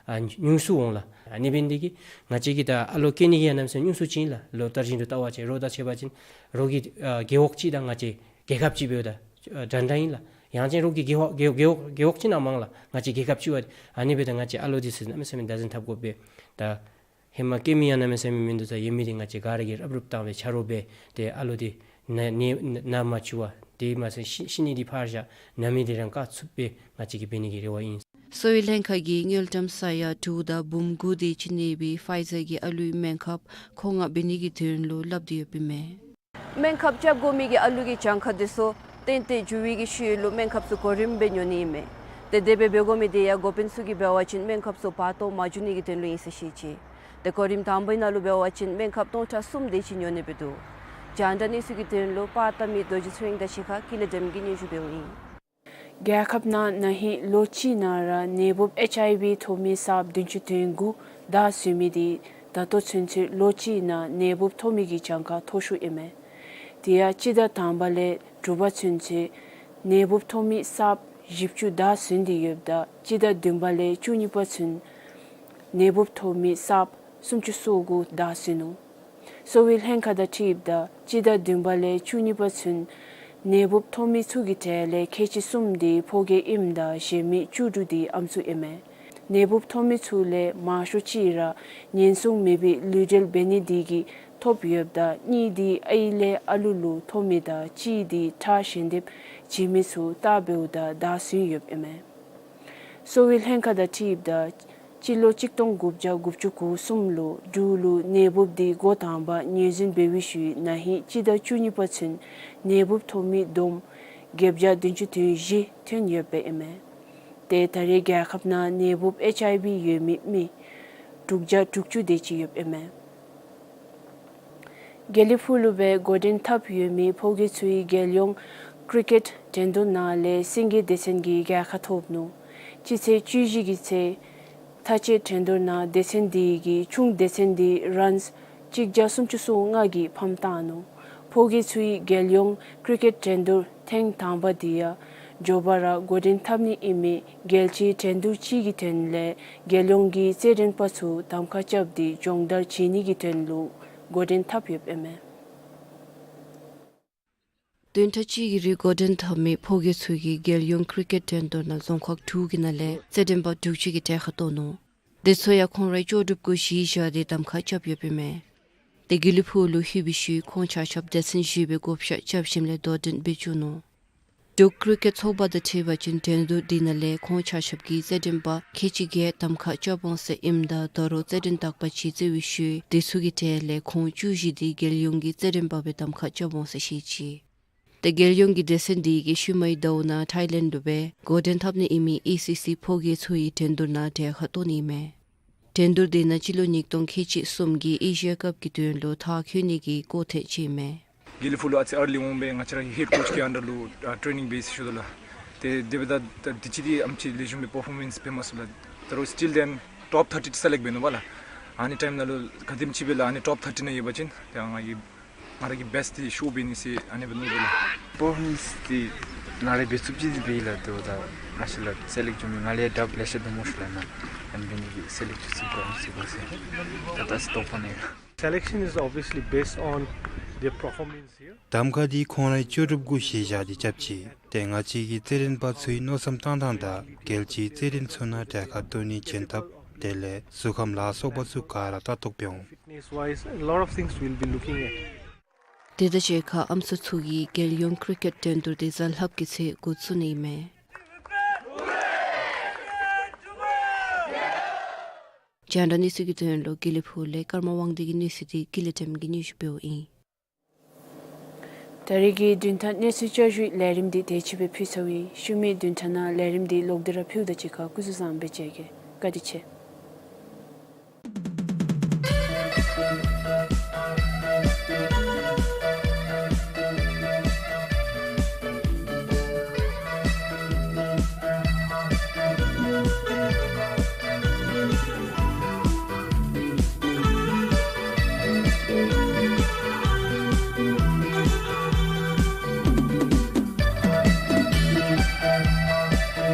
ཨ་ཉུང་སུ་འོང་ལགས། ཨ་ནི་འབད་ནི་འདི་གིས་ང་བཅས་ཀྱིས་ད་ཨ་ལོ་སྐྱེ་ནི་གི་ཡང་གནམ་མེད་ས་མེད་ཉུང་སུ་ཅིག་ཨིན་ལགས། ལོ་ལྟར་བཞིན་དུ་ལྟ་བ་ཅིན་རོགས་དང་ཕྱད་པ་ཅིན་རོགས་ཀྱི་ཨ་རྒེད་འོག་ཅིག་དང་ང་བཅས་རྒྱལ་ཁབ་ཅིག་འབདཝ་ད་ཨ་འདྲན་འདྲ་ཨིན་ལགས། ཡང་ཅིན་རོགས་ཀྱི་རྒེད་འོག་རྒེད་རྒེད་འོག་རྒེད་འོག་ཅིག་ནང་མང་ལགས། ང་བཅས་རྒྱལ་ཁབ་ཅིག་འབདཝ་ད་ཨ་ནི་འབདཝ་ད་ང་བཅས་ཨ་ལོ་འདི་ཚུ་གནམ་མེད་ས་མེད་བདག་འཛིན་འཐབ་དགོ་པས། ད་ཧེ་མ་སྐྱེ་མི་ཡང་གནམ་མེད་ས་མེད་མིན་འདུག། ད་ཡོད་མི་འདི་ང་བཅས་ག་ར་གིས་རུབ་རུབ་བཏང་སྦེ་ཆ་རོགས་འབད་དེ་ཨ་ལོ་འདི་ན་ནད་ན་མ་བཅུག་པར་དེ་མ་ཚད་ཤི་ཤི་ནི་འདི་ཕར་བཞག། ན་མི་འདི་རང་བཀག་ཚུགསཔ་སྦེ་ང་བཅས་ཀྱིས་འབད་ནི་གི་རེ་བ་ཨིན། གསོ་བའི་ལྷན་ཁག་གིས་དངུལ་ཀྲམ་ས་ཡ་དྲུག་དང་འབུམ་དགུ་དེ་ཅིག་གནས་པའི་ཕའི་ཛར་གྱི་ཨ་ལུའི་སྨན་ཁབ་མཁོ་མངགས་འབད་ནི་གི་དོན་ལུ་སླབ་སྟེ་ཡོདཔ་ཨིན་མས། སྨན་ཁབ་རྐྱབ་དགོ་མི་གི་ཨ་ལུ་གི་གྱངས་ཁ་འདི་ཚུ་ཏན་ཏན་འགྱུར་བའི་གི་ཤུལ་ལུ་སྨན་ཁབ་ཚུ་གོ་རིམ་སྦེ་ཉོ་ནི་ཨིན་མས། ཏེ་དེ་སྦེ་འབད་དགོ་མི་འདི་ཡང་འགོ་དཔོན་ཚུ་གིས་འབད་བ་ཅིན་སྨན་ཁབ་ཚུ་བར་སྟོང་མ་འགྱོ་ནི་གི་དོན་ལུ་ཨིན་ཟེར་བཤད་ཅི། ཏེ་གོ་རིམ་དང་པའི་ནང་ལུ་འབད་བ་ཅིན་སྨན་ཁབ་སྟོང་ཕྲག་གསུམ་དེ་ཅིག་ཉོ་ནི་འབད་དོ། རྒྱང་བསྒྲགས་གནས་ཚུལ་གྱི་དོན་ལུ་པར་བཏབ་མི་རྡོ་རྗེ་ཚེ་རིང་དང་གཅིག་ཁར་ཀུན་ལེགས་སྒྲོལ་མ་གིས་སྙན་ཞུ་འབདཝ་ཨིན། རྒྱལ་ཁབ་ནང་ན་ཧིང་ལོ་གཅིག་ནང་ར་ནད་འབུཔ་ཨེཆ་ཨའི་ཝི་ཐོབ་མི་གསརཔ་བདུན་ཅུ་དོན་དགུ་བདའ་ཟུན་མི་འདི་ད་ལྟོ་ཚུན་ཚོད་ལོ་གཅིག་ནང་ནད་འབུཔ་ཐོབ་མི་གི་གྱངས་ཁ་མཐོ་ཤོས་ཨིན་མས། དེ་ཡང་སྤྱི་ཟླ་དང་པ་ལས་དྲུག་པ་ཚུན་ཚོད་ནད་འབུཔ་ཐོབ་མི་གསརཔ་བཞི་བཅུ་བདའ་ཟུན་ཏེ་ཡོདཔ་ད་སྤྱི་ཟླ་བདུན་པ་ལས་བཅུ་གཉིས་པ་ཚུན་ནད་འབུཔ་ཐོབ་མི་གསརཔ་སུམ་ཅུ་སོ་དགུ་བདའ་ཟུན་ནུག། གསོ་བའི་ལྷན་ཁག་དང་འཁྲིལཝ་ད་སྤྱི་ཟླ་བདུན་པ་ལས་བཅུ་གཉིས་པ་ཚུན་ནད་འབུཔ་ཐོབ་མི་ཚུ་གི་གྲས་ལས་ཁལ་གཅིག་གསུམ་འདི་ཕོ་སྐྱེས་ཨིནམ་ད་གཞན་མི་བཅུ་དྲུག་འདི་ཨམ་སྲུ་ཨིན་མས། ནད་འབུཔ་ཐོབ་མི་ཚུ་ལས་མང་ཤོས་ཅིག་ར་ཉེན་སྲུང་མེད་པའི་ལུས་འབྲེལ་འབད་ནི་འདི་གིས་ཐོབ་ཡོདཔ་ད་གཉིས་འདི་ཨའི་ལས་ཨ་ལུ་ལུ་ཐོབ་མི་དང་གཅིག་འདི་ཁྲག་ཞལ་འདེབས་བྱིན་མི་ཚུ་བལྟ་འབདཝ་ད་བདའ་ཟུན་ཡོདཔ་ཨིན་མས། གསོ་བའི་ལྷན་ཁག་དང་འཁྲིལཝ་ད་སྤྱི་ལོ་གཅིག་སྟོང་དགུ་བརྒྱ་དགུ་བཅུ་གོ་གསུམ་ལུ་འབྲུག་ལུ་ནད་འབུཔ་འདི་འགོ་དང་པ་ངོས་འཛིན་འབད་བའི་ཤུལ་ན་ཧིང་སྤྱི་ཟླ་བཅུ་གཉིས་པ་ཚུན་ནད་འབུཔ་ཐོབ་མི་བསྡོམས་བརྒྱད་བརྒྱ་བདུན་ཅུ་དོན་བཞི་ཐོན་ཡོདཔ་ཨིན་མས། ཏེ་ད་རེས་རྒྱལ་ཁབ་ནང་ནད་འབུཔ་ཨེཆ་ཨའི་ཝི་ཡོད་མི་མི་དྲུག་བརྒྱ་དྲུག་ཅུ་དེ་ཅིག་ཡོདཔ་ཨིན་མས། དགེ་ལེགས་ཕུག་ལུ་སྦེ་འགོ་འདྲེན་འཐབ་ཡོད་མི་ཕོ་སྐྱེས་ཚུའི་རྒྱལ་ཡོངས་ཀྲི་ཀེཊ་འགྲན་བསྡུར་ནང་ལས་སེང་གེ་སྡེ་ཚན་གྱིས་རྒྱལ་ཁ་ཐོབ་ནུག། སྤྱི་ཚེས་བཅུ་བཞི་གི་ཚེ་མཐའ་དཔྱད་འགྲན་བསྡུར་ནང་སྡེ་ཚན་འདི་གི་ཆུང་སྡེ་ཚན་འདི་རཱནསི་གཅིག་བརྒྱ་སུམ་ཅུ་སོ་ལྔ་གིས་ཕམ་བཏང་ནུག། ཕོ་སྐྱེས་ཚུའི་རྒྱལ་ཡོངས་ཀྲི་ཀེཊ་འགྲན་བསྡུར་ཐེངས་དང་པ་འདི་ཡང་མགྱོགས་པ་ར་འགོ་འདྲེན་འཐབ་ནི་ཨིན་མི་རྒྱལ་སྤྱིའི་འགྲན་བསྡུར་ཅིག་གི་དོན་ལས་རྒྱལ་ཡོངས་ཀྱི་རྩེད་འགྲན་པ་ཚུ་གདམ་ཁ་རྐྱབ་སྟེ་སྦྱོང་བརྡར་བྱིན་ནི་གི་དོན་ལུ་འགོ་འདྲེན་འཐབ་ཡོདཔ་ཨིན་མས། བདུན་ཕྲག་གཅིག་གི་རིང་འགོ་འདྲེན་འཐབ་མི་ཕོ་སྐྱེས་ཚུ་གིས་རྒྱལ་ཡོངས་ཀྲི་ཀེཊ་འགྲན་བསྡུར་ནང་རྫོང་ཁག་དྲུག་གི་ནང་ལས་རྩེད་འགྲན་པ་དྲུག་ཅུ་གི་གྲལ་ཁར་གཏོགས་ནུག། དེ་ཚུ་ཡང་ཁོང་རའི་ལྕོགས་གྲུབ་གུ་གཞི་བཞག་སྟེ་གདམ་ཁ་རྐྱབ་ཡོདཔ་ཨིན་མས། ཏེ་དགེ་ལེགས་ཕུག་ལུ་ལྷོད་པའི་ཤུལ་ཁོང་ཆ་ཁྱབ་སྡེ་ཚན་བཞི་སྦེ་བགོ་བཤའ་རྐྱབ་ཞིནམ་ལས་དོ་འགྲན་འབད་བཅུག་ནུག། འབྲུག་ཀྲི་ཀེཊ་ཚོགས་པ་དང་འཁྲིལ་བ་ཅིན་འགྲན་བསྡུར་འདི་ནང་ལས་ཁོང་ཆ་ཁྱབ་ཀྱིས་རྩེད་འགྲན་པ་ཁལ་གཅིག་བརྒྱད་གདམ་ཁ་རྐྱབ་འོང་ཟེར་ཨིནམ་ད་ད་རུང་རྩེད་འགྲན་དག་པ་ཅིག་རྩེ་བའི་ཤུལ་དེ་ཚུ་གི་གྲས་ལས་ཁོང་བཅུ་བཞི་འདི་རྒྱལ་ཡོངས་ཀྱི་རྩེད་འགྲན་པ་སྦེ་གདམ་ཁ་རྐྱབ་འོང་ཟེར་བཤད་ཅི། ཏེ་རྒྱལ་ཡོངས་ཀྱི་སྡེ་ཚན་འདི་གིས་ཤུལ་མའི་ཟླཝ་ནང་ཐའི་ལེནཌ་ལུ་སྦེ་འགོ་འདྲེན་འཐབ་ནི་ཨིན་མི་ཨེ་སི་སི་ཕོ་སྐྱེས་ཚུའི་འགྲན་བསྡུར་ནང་གྲལ་ཁར་གཏོགས་ནི་ཨིན་མས། འགྲན་བསྡུར་འདི་ནང་སྤྱི་ལོ་ཉིས་སྟོང་ཁལ་གཅིག་གསུམ་གྱི་ཨེ་ཤི་ཡ་ཀབ་ཀྱི་དོན་ལུ་མཐར་འཁྱོལ་ནི་གི་སྐོར་ཐེངས་ཅིག་ཨིན་མས། དགེ་ལེགས་ཕུག་ལུ་ཨ་ཙི་ཨར་ལི་འོང་སྦེ་ང་བཅས་ར་ཧེཌ་ཀོཆ་གི་ཨན་ཌར་ལུ་ཨ་ཊེ་ནིང་བེས་ཞུ་དོ་ལགས། ཏེ་དེ་འབདཝ་ད་དུས་ཅི་འདི་ཨམ་ཅིག་ལེགས་ཤོམ་སྦེ་པར་ཕོར་མནསི་འབད་མ་ཚུགས་ལགས། ད་རུང་སི་ཊིལ་དེན་ཊོཔ་ཐར་ཊི་སེ་ལེཀཊ་འབད་ནུག་པ་ལགས། ཨ་ནི་ཊའིམ་ནང་ལུ་ག་དེམ་ཅིག་སྦེ་ལགས་ཨ་ནི་ཊོཔ་ཐར་ཊི་ནང་ཡོད་པ་ཅིན་ཏེ་ང་གིས་ང་ར་གི་བེསཊ་འདི་ཤོ་འབད་ནི་ཟེར་ཨ་ནི་འབད་ནི་ཨིན་པས་ལགས། པར་ཕོར་མནསི་འདི་ང་ར་འབད་ཚུགསཔ་ཅིག་འབད་ཡི་ལགས། དེ་འབདཝ་ད་ང་བཅས་ལགས་སེ་ལེཀཊ་འགྱོ་མི་ང་ལས་ཌབ་ལེ་ཤ་འདུག་སྨོ་ཤ་ལགས། ནཱ་ཨ་ནི་འབད་ནི་གིས་སེ་ལེཀཊ་འགྱོ་ཚུགས་ག་མི་ཚུགས་ག་ཟེར་ད་ལྟོ་ཨ་ཙི་དོགས་པ་ནི་ཡོད་ལགས། Selection is obviously based on their performance here. གདམ་ཁ་འདི་ཁོང་རའི་ལྕོགས་གྲུབ་གུ་གཞི་བཞག་སྟེ་རྐྱབ་ཅི། ཏེ་ང་བཅས་ཀྱིས་རྩེད་འགྲན་པ་ཚུའི་མནོ་བསམ་བཏང་ཐངས་དང་རྒྱལ་སྤྱིའི་རྩེད་འགྲན་ཚུ་ནང་གྲལ་ཁར་གཏོགས་ནིའི་བྱེད་ཐབས་དེ་ལས་གཟུགས་ཁམས་ལ་སོགས་པ་ཚུ་ག་ར་ལྟ་རྟོག་འབད་འོང་། Fitness wise, a lot of things we'll be looking at. དེ་དང་གཅིག་ཁར་ཨམ་སྲུ་ཚུ་གིས་རྒྱལ་ཡོངས་ཀྲི་ཀེཊ་འགྲན་བསྡུར་འདི་གཟའ་ལྷགཔ་གི་ཚེས་འགོ་བཙུགས་ནི་ཨིན་མས། རྒྱང་བསྒྲགས་གནས་ཚུལ་གྱི་དོན་ལུ་དགེ་ལེགས་ཕུག་ལས་ཀརྨ་དབང་འདུས་ཀྱི་གནས་ཚུལ་འདི་ཀུན་ལེགས་སྒྲོལ་མ་གིས་སྙན་ཞུ་འབདཝ་ཨིན། ད་རེས་ཀྱི་བདུན་ཕྲག་གནས་ཚུལ་བསྐྱར་ཞུའི་ལས་རིམ་འདི་དེ་ཅིག་སྦེ་ཕུལ་ཚར་ཡི། ཤུལ་མའི་བདུན་ཕྲག་ནང་ལས་རིམ་འདི་ལོག་སྟེ་ར་ཕུལཝ་ད་གཅིག་ཁར་སྐུ་གཟུགས་བཟང་པོ་སྦེ་མཇལ་གེ། བཀའ་དྲིན་ཆེ།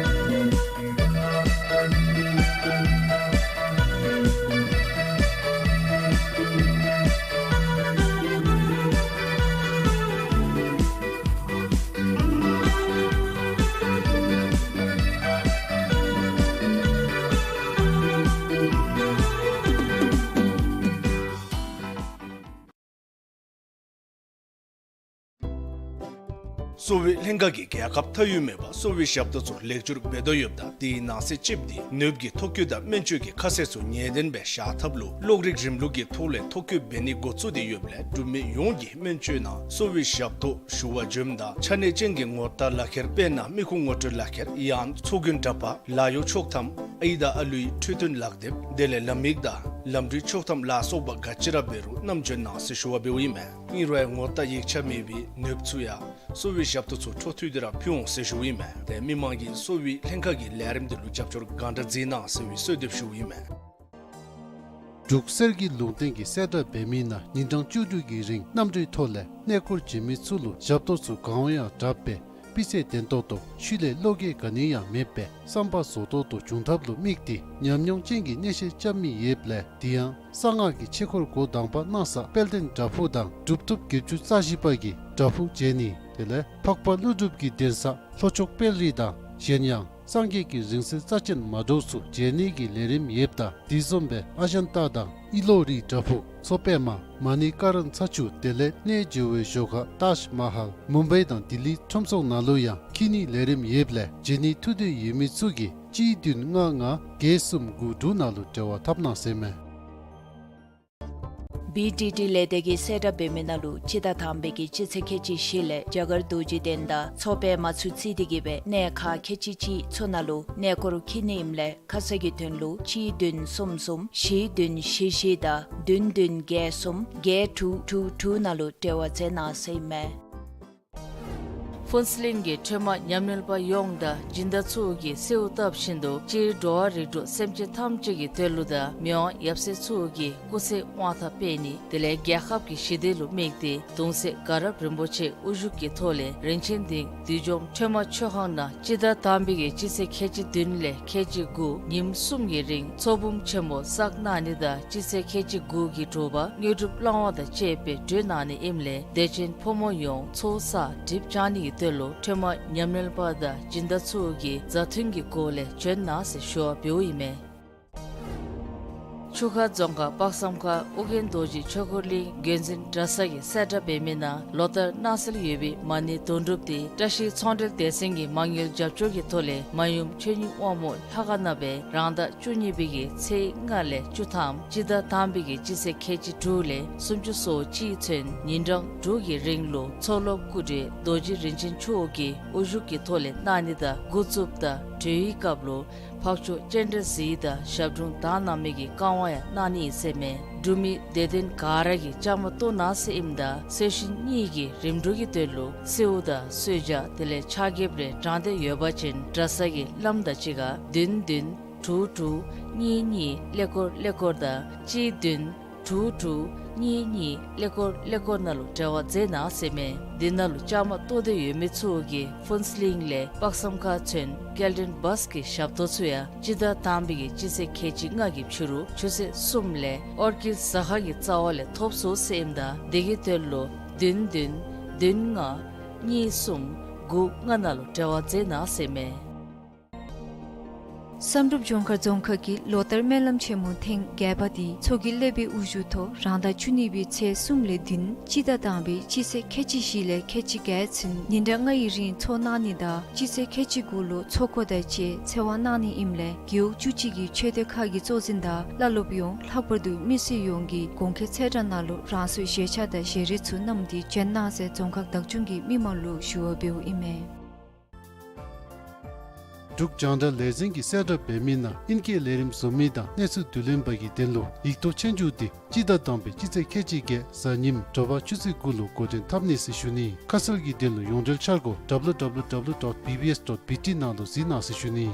གསོ་བའི་ལྷན་ཁག་གིས་རྒྱལ་ཁབ་མཐའ་དབུས་མེད་པར་གསོ་བའི་ཞབས་ཏོག་ཚུ་ལེགས་བཅོས་འབད་དོ་ཡོདཔ་ད་དེའི་ནང་གསེས་གཅིག་འདི་ནདཔ་ཀྱི་ཐོ་བཀོད་དང་སྨན་བཅོས་ཀྱི་ཁ་གསལ་ཚུ་ངེས་བདེན་སྦེ་བཞག་ཐབས་ལུ་གློག་རིག་རིམ་ལུགས་ཀྱི་ཐོག་ལས་ཐོ་བཀོད་འབད་ནི་འགོ་བཙུགས་ཏེ་ཡོདཔ་ལས་འབྲུག་མི་ཡོངས་ཀྱིས་སྨན་བཅོས་ནང་གསོ་བའི་ཞབས་ཏོག་ཞུ་བར་འབྱོནམ་ད་ཆ་གནས་ཅན་གྱི་ངོ་རྟགས་ལག་ཁྱེར་དཔེར་ན་མི་ཁུངས་ངོ་སྤྲོད་ལག་ཁྱེར་ཡང་ཚོགས་རྒྱན་འདྲ་པར་ལཱ་གཡོག་ཆོག་ཐམ་ཨའི་དང་ཨ་ལུའི་འཕྲོད་བསྟེན་ལག་དེབ་དེ་ལས་ལམ་ཡིག་དང་ལམ་འགྲུལ་ཆོག་ཐམ་ལ་སོགས་པ་ག་ཅི་ར་འབད་རུང་བསྣམས་འབྱོན་གནང་ཟེར་ཞུ་བ་འབདཝ་ཨིན་མས། ཨིན་རུང་ཡང་ངོ་རྟགས་ཡིག་ཆ་མེད་པའི་ནདཔ་ཚུ་ཡང་གསོ་བའི་ཞབས་ཏོག་ཚུ་འཕྲོ་མཐུད་དེ་ར་ཕུལ་འོང་ཟེར་ཞུཝ་ཨིན་མས། ཏེ་མི་མང་གིས་གསོ་བའི་ལྷན་ཁག་གི་ལས་རིམ་དེ་ལུ་རྒྱབ་སྐྱོར་གང་དྲག་མཛད་གནང་ཟེར་བའི་གསོལ་འདེབས་ཞུཝ་ཨིན་མས། འབྲུག་གསེར་གྱི་ལུང་བསྟན་གྱི་གསལ་བསྒྲགས་འབད་མི་ནང་ཉིན་གྲངས་བཅུ་དྲུག་གི་རིང་གནམ་གྲུའི་ཐོག་ལས་གནས་སྐོར་བྱོན་མི་ཚུ་ལུ་ཞབས་ཏོག་ཚུ་གང་འོང་ཡང་དྲག་པས་སྤུས་ཚད་ལྡན་ཏོག་ཏོ་ཤུལ་ལས་གློག་བརྙན་ག་ནི་ཡང་མེད་པས་བསམ་པ་རྫོགས་ཏོག་ཏོ་འབྱུང་ཐབས་ལུ་དམིགས་ཏེ་ཉམས་མྱོང་ཅན་གྱི་གནས་བཤད་རྐྱབ་མི་ཡོདཔ་ལས་དེ་ཡང་གསང་སྔགས་ཀྱི་ཆོས་འཁོར་འགོ་དང་པ་གནང་ས་དཔལ་ལྡན་བྲག་ཕུག་དང་གྲུབ་ཐོབ་བརྒྱད་ཅུ་རྩ་བཞི་པ་གི་བྲག་ཕུག་མཇལ་ནི་དེ་ལས་འཕགས་པ་ཀླུ་སྒྲུབ་ཀྱི་གདན་ས་ལྷོ་ཕྱོགས་དཔལ་རི་དང་གཞན་ཡང་སངས་རྒྱས་ཀྱི་རིང་བསྲེལ་རྩ་ཆེན་མ་འདྲཝ་ཚུ་མཇལ་ནི་གི་ལས་རིམ་ཡོདཔ་ད་དེ་བཟུམ་སྦེ་ཨ་ཇན་ཏ་དང་ཨི་ལོ་རི་བྲག་ཕུག་མཚོ་པདྨ་མ་ཎི་ཀ་རན་ཚ་ཆུ་དེ་ལས་གནས་མཇལ་བའི་ཞོར་ཁར་ཏཱཇ་མ་ཧཱལ་མུམ་བའི་དང་ལྡི་ལི་ཁྲོམ་ཚོགས་ནང་ལུ་ཡང་འཁྱིད་ནི་ལས་རིམ་ཡོདཔ་ལས་མཇལ་ནི་ཐུགས་འདོད་ཡོད་མི་ཚུ་གིས་གཅིག་བདུན་ལྔ་ལྔ་བརྒྱད་གསུམ་དགུ་དྲུག་ནང་ལུ་འབྲེལ་བ་འཐབ་གནང་ཟེར་མས། བི་ཌི་ཊི་ལས་སྡེ་གིས་གསལ་བསྒྲགས་འབད་མི་ནང་ལུ་སྤྱི་ཟླ་དང་པའི་གི་སྤྱི་ཚེས་ཁལ་གཅིག་བཞི་ལས་རྒྱ་གར་རྡོ་རྗེ་གདན་དང་མཚོ་པདྨ་ཚུ་བརྩིས་ཏེ་གི་སྦེ་གནས་ཁག་ཁལ་གཅིག་གཅིག་ཚུ་ནང་ལུ་གནས་སྐོར་འཁྱིད་ནི་ཨིནམ་ལས་ཁ་གསལ་གྱི་དོན་ལུ་གཅིག་བདུན་གསུམ་གསུམ་བཞི་བདུན་བཞི་བཞི་དང་བདུན་བདུན་བརྒྱད་གསུམ་བརྒྱད་དྲུག་དྲུག་དྲུག་ནང་ལུ་འབྲེལ་བ་མཛད་གནང་ཟེར་ཨིན་མས། ཕུན་ཚོགས་གླིང་གི་ཁྲོས་མ་ཉམས་ལེན་པ་ཡོངས་དང་སྦྱིན་བདག་ཚུ་གིས་གསོལཝ་བཏབ་བཞིན་དུ་སྤྱིར་འགྲོ་བ་རིགས་དྲུག་སེམས་ཅན་ཐམས་ཅད་ཀྱི་དོན་ལུ་དང་མི་དབང་ཡབ་སྲས་ཚུ་གི་སྐུ་ཚེ་དབང་ཐང་སྤེལ་ནི་དེ་ལས་རྒྱལ་ཁབ་ཀྱི་ཞི་བདེ་ལུ་དམིགས་ཏེ་གདུང་སྲས་དགའ་རབ་རིན་པོ་ཆེ་དབུ་བཞུགས་ཀྱི་ཐོག་ལས་རིན་ཆེན་གླིང་བདུད་འཇོམས་ཁྲོས་མ་མཆོད་ཁང་ནང་སྤྱི་ཟླ་དང་པའི་གི་སྤྱི་ཚེས་ཁལ་གཅིག་བདུན་ལས་ཁལ་གཅིག་དགུ་ཉིནམ་གསུམ་གྱི་རིང་ཚོགས་འབུམ་ཆེན་མོ་བསགས་གནང་ནི་དང་སྤྱི་ཚེས་ཁལ་གཅིག་དགུ་གི་དྲོ་པ་དངོས་གྲུབ་བླང་བ་དང་བཅས་པའི་གྲོལ་གནང་ནི་ཨིནམ་ལས་དད་ཅན་ཕོ་མོ་ཡོངས་ཚོགས་བསགས་སྒྲིབ་སྦྱང་ནི་གི་དོན་ལུ་ཁྲོས་མ་ཉམས་ལེན་པ་དང་སྦྱིན་བདག་ཚུ་གིས་མཛའ་མཐུན་གྱི་སྒོ་ལས་བྱོན་གནང་ཟེར་ཞུ་བ་འབདཝ་ཨིན་མས། ཆུ་ཁ་རྫོང་ཁག་དཔག་བསམ་ཁ་ཨོ་རྒྱན་རྡོ་རྗེ་ཆོས་འཁོར་གླིང་འགོ་འཛིན་གྲྭ་ཚང་གིས་གསལ་བསྒྲགས་འབད་མི་ནང་ལོ་ལྟར་གནང་སྲོལ་ཡོད་པའི་མ་ཎི་དོན་གྲུབ་འདི་བཀྲ་ཤིས་ཚོང་འབྲེལ་སྡེ་ཚན་གྱི་མ་དངུལ་རྒྱབ་སྐྱོར་གྱི་ཐོག་ལས་མ་ཡུམ་ཆོས་ཉིད་དབང་མོ་ལྷ་ཁང་ནང་སྦེ་རང་ཟླ་བཅུ་གཉིས་པའི་གི་ཚེས་ལྔ་ལས་བཅུ་ཐམ་སྤྱི་ཟླ་དང་པའི་གི་སྤྱི་ཚེས་ཁལ་གཅིག་དྲུག་ལས་སུམ་ཅུ་སོ་གཅིག་ཚུན་ཉིན་གྲངས་དྲུག་གི་རིང་ལུ་མཚོ་སློབ་སྐུ་བགྲེས་རྡོ་རྗེ་རིན་ཆེན་མཆོག་གི་དབུ་བཞུགས་ཀྱི་ཐོག་ལས་གནང་ནི་དང་འགོ་བཙུགསཔ་ད་གྲོལ་བའི་སྐབས་ལུ་འཕགས་མཆོག་སྤྱན་རས་གཟིགས་དང་ཞབས་དྲུང་དག་སྣང་མའི་གི་བཀའ་དབང་ཡང་གནང་ནི་ཨིན་ཟེར་མས། འབྲུག་མི་དད་ལྡན་ག་ར་གིས་བཅའ་མར་གཏོགས་གནང་ཟེར་ཨིནམ་ད་གསོལ་གཤིན་གཉིས་ཀྱི་རིམ་གྲོ་གི་དོན་ལུ་གསོལཝ་དང་གསོལ་ཇ་དེ་ལས་ཕྱག་འགྱེད་རེ་དྲང་སྟེ་ཡོད་པ་ཅིན་གྲྭ་ཚང་གི་བླམ་དང་གཅིག་ཁར་བདུན་བདུན་དྲུག་དྲུག་གཉིས་གཉིས་ཀླད་ཀོར་ཀླད་ཀོར་དང་གཅིག་བདུན་དྲུག་དྲུག་གཉིས་གཉིས་ཀླད་ཀོར་ཀླད་ཀོར་ནང་ལུ་འབྲེལ་བ་མཛད་གནང་ཟེར་མས། འདི་ནང་ལུ་བཅའ་མར་གཏོགས་འདོད་ཡོད་མི་ཚུ་གིས་ཕུན་ཚོགས་གླིང་ལས་དཔག་བསམ་ཁ་ཚུན་སྐྱེལ་འདྲེན་བཱས་ཀྱི་ཞབས་ཏོག་ཚུ་ཡང་སྤྱི་ཟླ་དང་པའི་གི་སྤྱི་ཚེས་ཁལ་གཅིག་ལྔ་གི་ཕྱི་རུ་ཆུ་ཚོད་གསུམ་ལས་ཨོར་ཀིཌ་ཟ་ཁང་གི་རྩ་བ་ལས་ཐོབ་ཚུགས་ཟེར་ཨིནམ་ད་དེ་གི་དོན་ལུ་བདུན་བདུན་བདུན་ལྔ་གཉིས་གསུམ་དགུ་ལྔ་ནང་ལུ་འབྲེལ་བ་མཛད་གནང་ཟེར་མས། བསམ་གྲུབ་ལྗོངས་མཁར་རྫོང་ཁག་གི་ལོ་ལྟར་སྨོན་ལམ་ཆེན་མོ་ཐེངས་བརྒྱད་པ་འདི་མཚོ་དཀྱིལ་ཀླད་པའི་དབུ་བཞུགས་ཐོག་རང་ཟླ་བཅུ་གཉིས་པའི་ཚེས་གསུམ་ལས་བདུན་སྤྱི་ཟླ་དང་པའི་སྤྱི་ཚེས་ཁལ་གཅིག་བཞི་ལས་ཁལ་གཅིག་བརྒྱད་ཚུན་ཉིན་གྲངས་ལྔ་ཡི་རིང་འཚོགས་གནང་ནི་དང་སྤྱི་ཚེས་ཁལ་གཅིག་དགུ་ལུ་ཚོགས་འཁོར་དང་བཅས་ཚེ་དབང་གནང་ནི་ཨིནམ་ལས་རྒེད་འོག་བཅུ་གཅིག་གི་ཆོས་སྡེ་ཁག་གི་གཙོ་འཛིན་དང་བླ་སློབ་ཡོངས་ལྷག་པར་དུ་མི་སེར་ཡོངས་ཀྱིས་གོང་འཁོད་ཚེས་གྲངས་ནང་ལུ་རང་སོའི་བཞེས་ཆ་དང་བཞེས་རིགས་ཚུ་བསྣམས་ཏེ་བྱོན་གནང་ཟེར་རྫོང་ཁག་བདག་སྐྱོང་གིས་མི་མང་ལུ་ཞུ་བ་འབདཝ་ཨིན་མས། འབྲུག་རྒྱང་བསྒྲགས་ལས་འཛིན་གྱིས་གསལ་བསྒྲགས་འབད་མི་ནང་ཨིན་སྐད་ལས་རིམ་བཟོ་མི་དང་གནས་ཚུལ་བསྡུ་ལེན་པ་གི་དོན་ལུ་ཡིག་ཐོག་ཆོས་རྒྱུགས་འདི་སྤྱི་ཟླ་དང་པའི་སྤྱི་ཚེས་ཁལ་གཅིག་བརྒྱད་གཟའ་ཉིམ་དྲོ་པ་ཆུ་ཚོད་དགུ་ལུ་འགོ་འདྲེན་འཐབ་ནི་ཟེར་ཞུ་ནི། ཁ་གསལ་གྱི་དོན་ལུ་ཡོངས་འབྲེལ་འཆར་སྒོ་W W W dot B B S dot B T ནང་དུ་གཟིགས་གནང་ཟེར་ཞུ་ནི།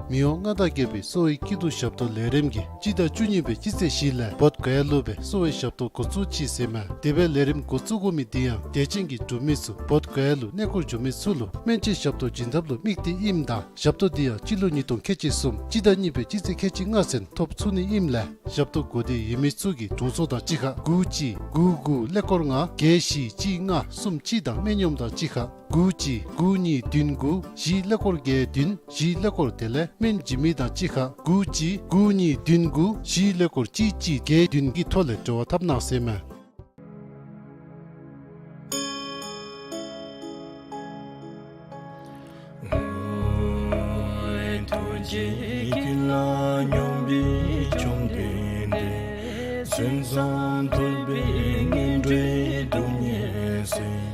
མི་དབང་མངའ་བདག་རྒྱལ་པོའི་གསོ་བའི་སྐྱིད་སྡུག་ཞབས་ཏོག་ལས་རིམ་གྱིས་སྤྱི་ཟླ་བཅུ་གཉིས་པའི་སྤྱི་ཚེས་བཞི་ལས་བོདྷ་ག་ཡ་ལུ་སྦེ་གསོ་བའི་ཞབས་ཏོག་འགོ་བཙུགས་ཅི་ཟེར་མས། དེ་སྦེ་ལས་རིམ་འགོ་བཙུགས་དགོ་མི་འདི་ཡང་དད་ཅན་གྱི་འབྲུག་མི་ཚུ་བོདྷ་ག་ཡ་ལུ་གནས་སྐོར་འགྱོ་མི་ཚུ་ལུ་སྨན་བཅོས་ཞབས་ཏོག་བྱིན་ཐབས་ལུ་དམིགས་ཏེ་ཨིནམ་ད་ཞབས་ཏོག་འདི་ཡང་སྤྱི་ལོ་ཉིས་སྟོང་ཁལ་གཅིག་གསུམ་སྤྱི་ཟླ་གཉིས་པའི་སྤྱི་ཚེས་ཁལ་གཅིག་ལྔ་ཚུན་ཐོབ་ཚུགས་ནི་ཨིནམ་ལས་ཞབས་ཏོག་དགོས་འདོད་ཡོད་མི་ཚུ་གིས་དྲུང་འཚོ་དང་གཅིག་ཁར་དགུ་གཅིག་དགུ་དགུ་ཀླད་ཀོར་ལྔ་བརྒྱད་བཞི་གཅིག་ལྔ་གསུམ་གཅིག་དང་སྨན་གཡོགམོ་དང་གཅིག་ཁར་དགུ་གཅིག་དགུ་གཉིས་བདུན་དགུ་བཞི་ཀླད་ཀོར་བརྒྱད་བདུན་བཞི་ཀླད་ཀོར་དེ་ལས་སྨན་བྱིན་མི་དང་གཅིག་ཁར་དགུ་གཅིག་དགུ་གཉིས་བདུན་དགུ་བཞི་ཀླད་ཀོར་གཅིག་གཅིག་བརྒྱད་བདུན་གྱི་ཐོག་ལས་འབྲེལ་བ་འཐབ་གནང་ཟེར་མས། ཐུགས་རྗེ་ཀུན་ལ་སྙོམས་པའི་བཅོམ་ལྡན་འདས། མཚན་ཙམ་ཐོས་པས་ངན་འགྲོའི་སྡུག་བསྔལ་སེལ།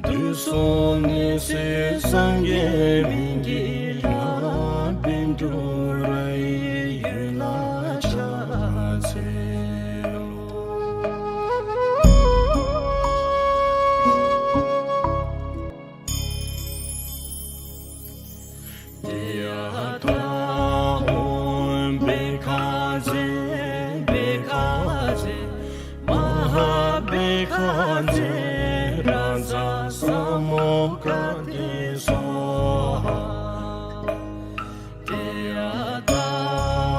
དུག་གསུམ་ནད་སེལ་སངས་རྒྱས་སྨན་གྱི་བླ། བཻ་ཌཱུརྱ་ཡི་འོད་ལ་ཕྱག་འཚལ་ལོ། ཏདྱ་ཐཱ། ཨོཾ་བྷཻ་ཥ་ཛྱེ་བྷཻ་ཥ་ཛྱེ་མ་ཧཱ་བྷཻ་ཥ་ཛྱེ་རཱ་ཛ་ས་མུདྒ་ཏེ་སྭཱ་ཧཱ། ཏདྱ་ཐཱ།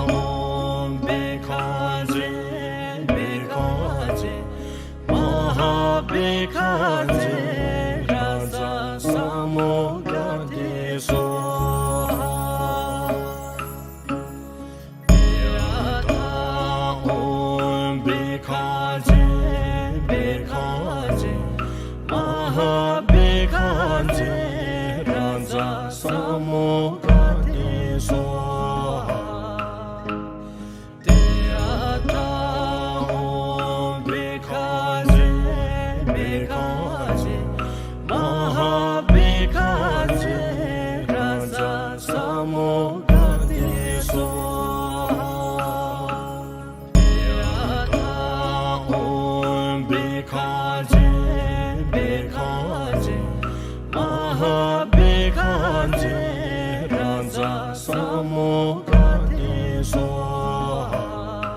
ཨོཾ་བྷཻ་ཥ་ཛྱེ་བྷཻ་ཥ་ཛྱེ་མ་ཧཱ་བྷཻ་ཥ་ཛྱེ་རཱ་ཛ་ས་མུདྒ་ཏེ་སྭཱ་ཧཱ། ཏདྱ་ཐཱ། ཨོཾ་བྷཻ་ཥ་ཛྱེ་བྷཻ་ཥ་ཛྱེ་མ་ཧཱ་བྷཻ་ཥ་ཛྱེ་རཱ་ཛ་ས་མུདྒ་ཏེ་སྭཱ་ཧཱ། ཏདྱ་ཐཱ། ཨོཾ་བྷཻ་ཥ་ཛྱེ་བྷཻ་ཥ་ཛྱེ་མ་ཧཱ་བྷཻ་ཥ་ཛྱེ་རཱ་ཛ་ས་མུདྒ་ཏེ་སྭཱ་ཧཱ།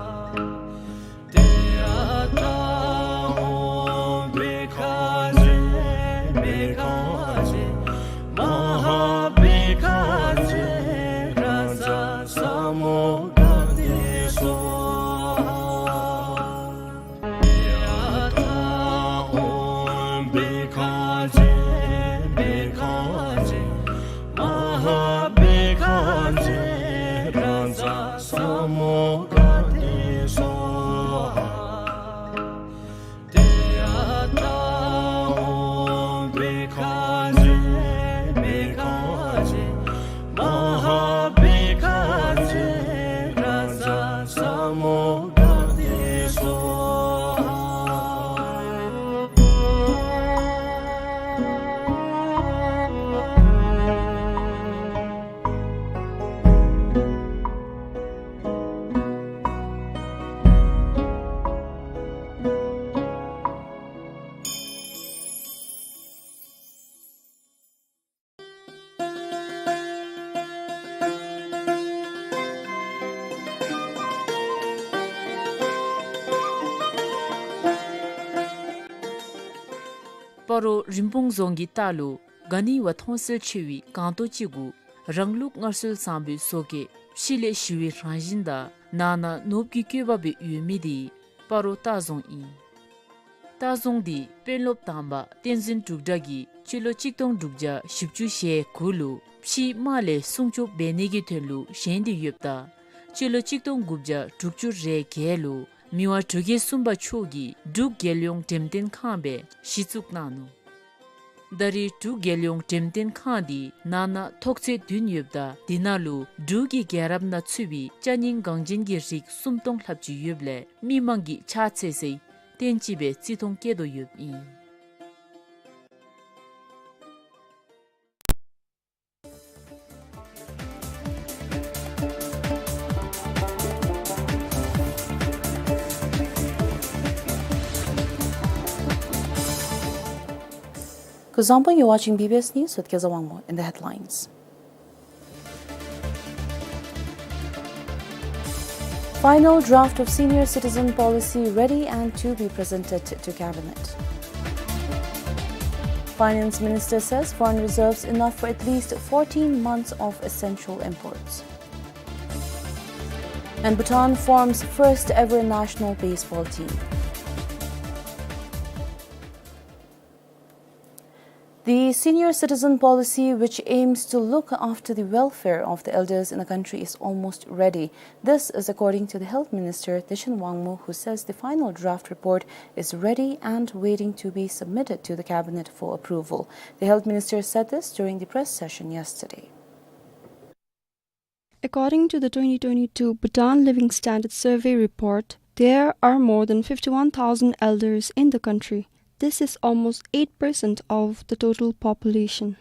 ཏདྱ་ཐཱ། ཨོཾ་བྷཻ་ཥ་ཛྱེ་བྷཻ་ཥ་ཛྱེ་མ་ཧཱ་བྷཻ་ཥ་ཛྱེ་རཱ་ཛ་ས་མུདྒ་ཏེ་སྭཱ་ཧཱ། ཏདྱ་ཐཱ། ཨོཾ་བྷཻ་ཥ་ཛྱེ་བྷཻ་ཥ་ཛྱེ་མ་ཧཱ་བྷཻ་ཥ་ཛྱེ་རཱ་ཛ་ས་མུདྒ་ཏེ་སྭཱ་ཧཱ། ཏདྱ་ཐཱ། ཨོཾ་བྷཻ་ཥ་ཛྱེ་བྷཻ་ཥ་ཛྱེ་མ་ཧཱ་བྷཻ་ཥ་ཛྱེ་རཱ་ཛ་ས་མུདྒ་ཏེ་སྭཱ་ཧཱ། ཏདྱ་ཐཱ། ཨོཾ་བྷཻ་ཥ་ཛྱེ་བྷཻ་ཥ་ཛྱེ་མ་ཧཱ་བྷཻ་ཥ་ཛྱེ་རཱ་ཛ་ས་མུདྒ་ཏེ་སྭཱ་ཧཱ། སྤ་རོ་རིན་སྤུངས་རྫོང་གི་ལྟག་ལུ་ག་ནི་བ་མཐོང་གསལ་ཆེ་བའི་སྒང་ཏོག་ཅིག་གུ་རང་ལུགས་སྔར་སྲོལ་བཟང་པོའི་བཟོ་བཀོད་ཕྱི་ལས་ཞི་བའི་རང་བཞིན་དང་ནང་ན་ནོར་བུ་གི་བཀོད་པ་སྦེ་ཡོད་མི་དེ་སྤ་རོ་ལྟ་རྫོང་ཨིན། ལྟ་རྫོང་འདི་དཔོན་སློབ་དང་པ་བསྟན་འཛིན་འབྲུག་སྒྲ་གིས་སྤྱི་ལོ་གཅིག་སྟོང་དྲུག་བརྒྱ་བཞི་བཅུ་ཞེ་དགུ་ལུ་ ཕྱིའི་དམག་ལས་སྲུང་སྐྱོབ་འབད་ནི་གི་དོན་ལུ་བཞེངས་ཏེ་ཡོདཔ་ད་སྤྱི་ལོ་གཅིག་སྟོང་དགུ་བརྒྱ་དྲུག་ཅུ་རེ་བརྒྱད་ལུ་མི་དབང་འབྲུག་རྒྱལ་གསུམ་པ་མཆོག་གིས་འབྲུག་རྒྱལ་ཡོངས་འགྲེམས་སྟོན་ཁང་སྦེ་གཞི་བཙུགས་གནང་ནུག། ད་རེས་འབྲུག་རྒྱལ་ཡོངས་འགྲེམས་སྟོན་ཁང་འདི་ནང་ན་ཐོག་ཚད་བདུན་ཡོདཔ་ད་དེ་ནང་ལུ་འབྲུག་གི་རྒྱལ་རབས་ནང་ཚུད་པའི་ཅ་རྙིང་འགངས་ཅན་གྱི་རིགས་སུམ་སྟོང་ལྷགཔ་ཅིག་ཡོདཔ་ལས་མི་མང་གིས་ཕྱག་འཚལ་སའི་རྟེན་ཅིག་སྦེ་བརྩི་མཐོང་བསྐྱེད་དོ་ཡོདཔ་ཨིན། Kuzuzangpo, you're watching B B S News with Kezawangmo. In the headlines. Final draft of senior citizen policy ready and to be presented to cabinet. Finance Minister says foreign reserves enough for at least fourteen months of essential imports. And Bhutan forms first ever national baseball team. The senior citizen policy, which aims to look after the welfare of the elders in the country, is almost ready. This is according to the Health Minister, Dechon Wangmo, who says the final draft report is ready and waiting to be submitted to the cabinet for approval. The Health Minister said this during the press session yesterday. According to the twenty twenty-two Bhutan Living Standard Survey report, there are more than fifty-one thousand elders in the country. This is almost eight percent of the total population.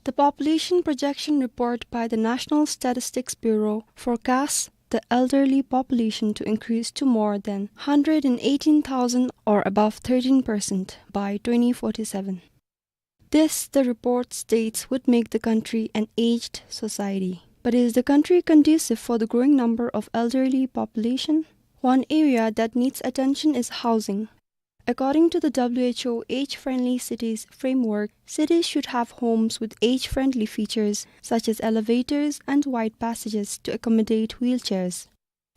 The population projection report by the National Statistics Bureau forecasts the elderly population to increase to more than hundred and eighteen thousand, or above thirteen percent, by twenty forty-seven. This, the report states, would make the country an aged society. But is the country conducive for the growing number of elderly population? One area that needs attention is housing. According to the W H O Age-Friendly Cities Framework, cities should have homes with age-friendly features such as elevators and wide passages to accommodate wheelchairs.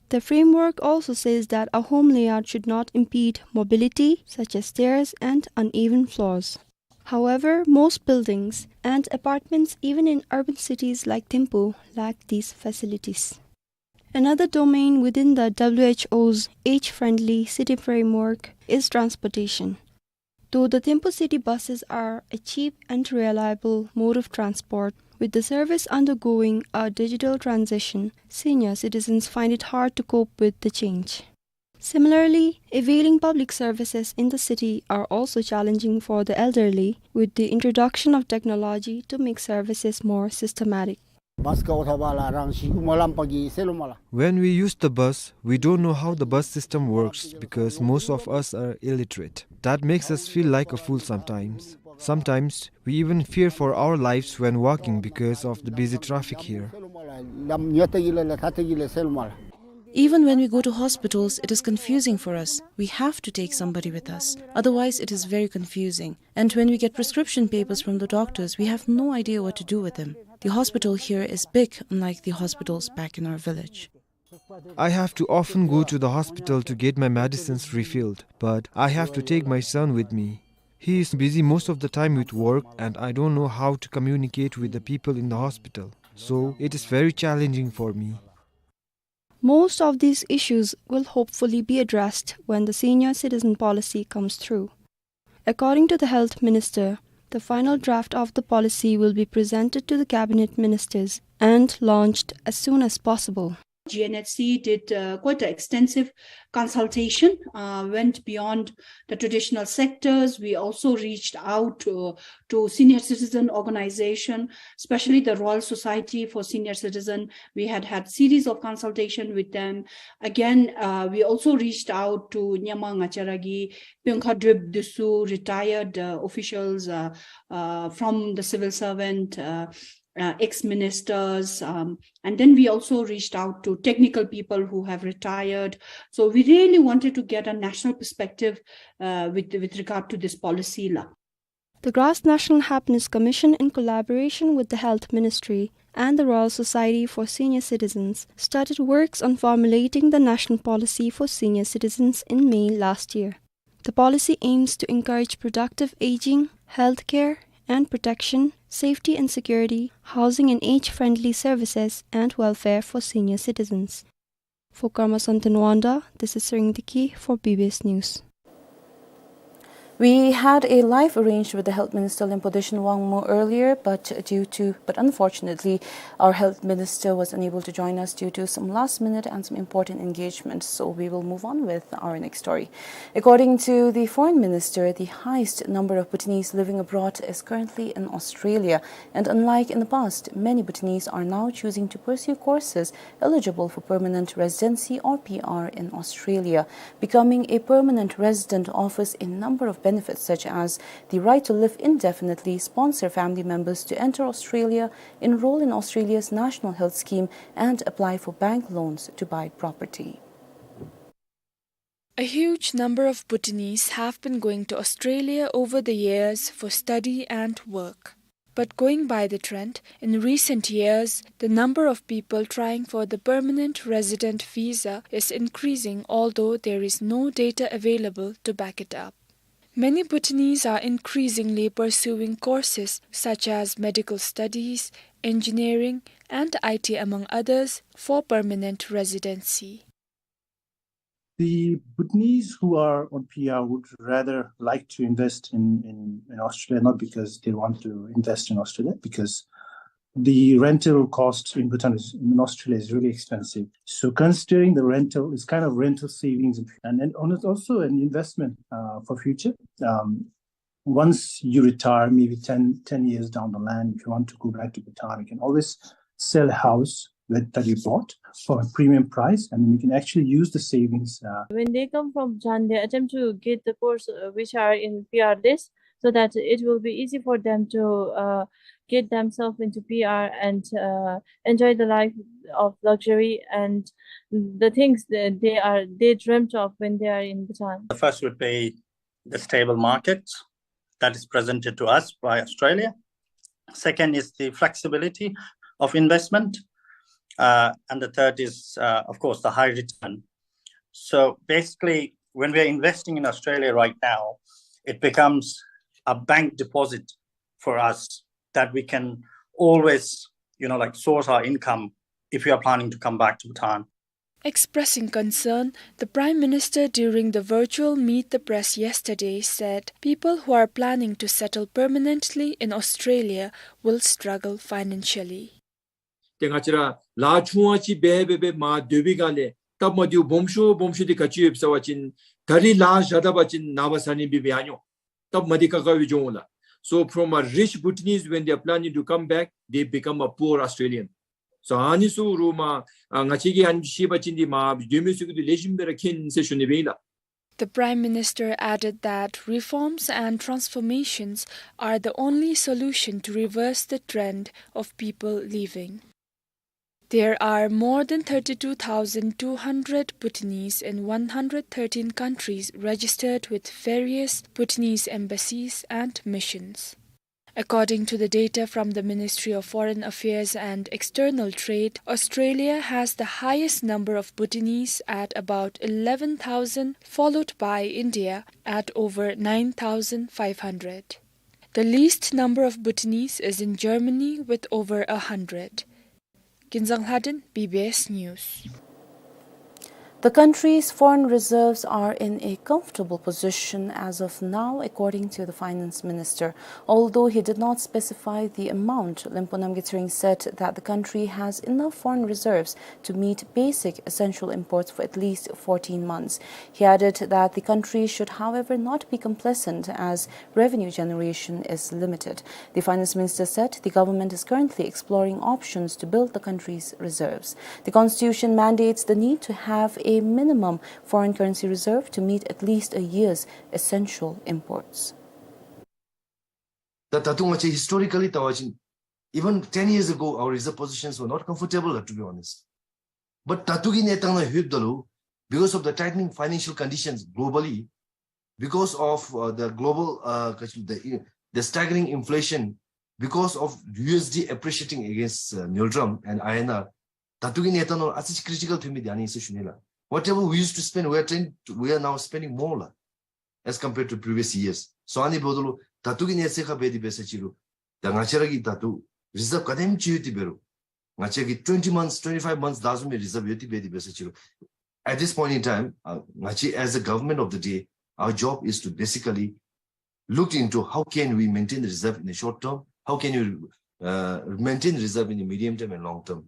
The framework also says that a home layout should not impede mobility, such as stairs and uneven floors. However, most buildings and apartments, even in urban cities like Thimphu, lack these facilities. Another domain within the W H O's age-friendly city framework is transportation. Though the Thimphu city buses are a cheap and reliable mode of transport, with the service undergoing a digital transition, senior citizens find it hard to cope with the change. Similarly, availing public services in the city are also challenging for the elderly, with the introduction of technology to make services more systematic. Bus ka otha bala rang shi uma lam pagi selo mala. When we use the bus, we don't know how the bus system works because most of us are illiterate. That makes us feel like a fool sometimes. Sometimes, we even fear for our lives when walking because of the busy traffic here. Lam nyata gila la thata gila selo mala. Even when we go to hospitals, it is confusing for us. We have to take somebody with us. Otherwise, it is very confusing. And when we get prescription papers from the doctors, we have no idea what to do with them. The hospital here is big, unlike the hospitals back in our village. I have to often go to the hospital to get my medicines refilled, but I have to take my son with me. He is busy most of the time with work, and I don't know how to communicate with the people in the hospital. So, it is very challenging for me. Most of these issues will hopefully be addressed when the senior citizen policy comes through. According to the health minister, the final draft of the policy will be presented to the cabinet ministers and launched as soon as possible. G N H C did, uh, quite an extensive consultation, uh, went beyond the traditional sectors. We also reached out to, to senior citizen organization, especially the Royal Society for Senior Citizen. We had had series of consultation with them. Again, uh, we also reached out to Nyama Ngachara gi Pyongkha Drip Dusu, retired, uh, officials, uh, uh, from the civil servant, uh, uh, ex-ministers, um, and then we also reached out to technical people who have retired. So we really wanted to get a national perspective, uh, with, with regard to this policy la. The Grass National Happiness Commission, in collaboration with the Health Ministry and the Royal Society for Senior Citizens, started works on formulating the national policy for senior citizens in May last year. The policy aims to encourage productive aging, healthcare, and protection safety and security, housing and age-friendly services, and welfare for senior citizens. For Karma Santhan Wanda, this is Sering Diki for B B S News. We had a live arranged with the Health Minister Limpo Deshun Wangmo earlier, but due to, but unfortunately, our Health Minister was unable to join us due to some last minute and some important engagements. So we will move on with our next story. According to the Foreign Minister, the highest number of Bhutanese living abroad is currently in Australia, and unlike in the past, many Bhutanese are now choosing to pursue courses eligible for permanent residency or P R in Australia. Becoming a permanent resident offers a number of benefits, such as the right to live indefinitely, sponsor family members to enter Australia, enroll in Australia's National Health Scheme, and apply for bank loans to buy property. A huge number of Bhutanese have been going to Australia over the years for study and work. But going by the trend, in recent years, the number of people trying for the permanent resident visa is increasing, although there is no data available to back it up. Many Bhutanese are increasingly pursuing courses such as medical studies, engineering, and I T, among others, for permanent residency. The Bhutanese who are on P R would rather like to invest in, in, in Australia, not because they want to invest in Australia, because the rental cost in Bhutan is, in Australia is really expensive. So considering the rental is kind of rental savings and, and, and it's also an investment, uh, for future. Um, once you retire, maybe ten, ten years down the line, if you want to go back to Bhutan, you can always sell a house with, that you bought for a premium price, and then you can actually use the savings, uh, When they come from Bhutan, they attempt to get the course, uh, which are in P R list, so that it will be easy for them to, uh, get themselves into P R and, uh, enjoy the life of luxury and the things that they are, they dreamt of when they are in Bhutan. The first would be the stable market that is presented to us by Australia. Second is the flexibility of investment. Uh, and the third is, uh, of course, the high return. So basically, when we are investing in Australia right now, it becomes a bank deposit for us that we can always, you know, like, source our income if we are planning to come back to Bhutan. Expressing concern, the Prime Minister during the virtual Meet the Press yesterday said people who are planning to settle permanently in Australia will struggle financially. ཏེ་ང་བཅས་ར་ལཱ་ཆུང་བ་ཅིག་འབད་འབད་འབད་མར་སྡོད་པའི་སྒང་ལས་སྟབས་མ་བདེཝ་སྦོམ་ཤོས་སྦོམ་ཤོས་འདི་ག་ཅི་ཡོདཔ་ཟེར་བ་ཅིན་ད་རིས་ལཱ་བཞག་ད་པ་ཅིན་ནངས་པ་གཟའ་ཉི་མ་འབད་འབད་ཡར་འགྱོ། སྟབས་མ་བདེ་ཁག་ཁ་སྦེ་འགྱོ་འོང་ལགས། So from a rich Bhutanese, when they are planning to come back, they become a poor Australian. So ཨ་ནི་ཚུ་རུང་མར་ཨ་ང་བཅས་ཀྱིས་ཨ་ནི་ཤེས་པ་ཅིན་འདི་མར་སྡོད་མི་ཚུ་གིས་འདི་ལེགས་ཤོམ་སྦེ་ར་མཁྱེན་ཟེར་ཞུ་ནི་སྦེ་ཨིན་ལགས། The Prime Minister added that reforms and transformations are the only solution to reverse the trend of people leaving. There are more than thirty-two thousand two hundred Bhutanese in one hundred thirteen countries registered with various Bhutanese embassies and missions. According to the data from the Ministry of Foreign Affairs and External Trade, Australia has the highest number of Bhutanese at about eleven thousand, followed by India at over nine thousand five hundred. The least number of Bhutanese is in Germany with over a hundred. Kinzang Lhadon, B B S News. The country's foreign reserves are in a comfortable position as of now, according to the finance minister. Although he did not specify the amount, Limpo Namgay Tsering said that the country has enough foreign reserves to meet basic essential imports for at least fourteen months. He added that the country should, however, not be complacent as revenue generation is limited. The finance minister said the government is currently exploring options to build the country's reserves. The constitution mandates the need to have a minimum foreign currency reserve to meet at least a year's essential imports. ད་ད་ལྟོ་ང་བཅས་historically བལྟ་བ་ཅིན་even ten years ago our reserve positions were not comfortable, to be honest. But ད་ལྟོ་གི་གནས་སྟངས་ནང་ལྷོདཔ་ད་ལུ་because of the tightening financial conditions globally, because of, uh, the global, uh, the, the staggering inflation, because of U S D appreciating against, uh, Ngultrum and I N R, ད་ལྟོ་གི་གནས་སྟངས་ནང་ཨ་ཙི་ཅིག་critical ཐོན་མི་འདི་ཨ་ནི་ཨིན་ཟེར་ཞུ་ནི་ལགས། Whatever we used to spend, we are trying to, we are now spending more ལགས། As compared to previous years. So ཨ་ནི་འབདཝ་ད་ལུ་ད་ལྟོ་གི་གནས་ཚད་ཁར་འབད་དེ་འབད་ས་ཅིག་རུང་ ད་ང་བཅས་ར་གི་ད་ལྟོ་རི་ཛབ་ག་དེམ་ཅིག་ཡོད་དེ་འབད་རུང་ང་བཅས་ཀྱི་twenty months, twenty-five months ད་བཟུམ་མའི་རི་ཛབ་ཡོད་དེ་འབད་དེ་འབད་ས་ཅིག་རུང་at this point in time, uh, ང་བཅས་as a government of the day, our job is to basically look into how can we maintain the reserve in the short term, how can we, uh, maintain the reserve in the medium term and long term.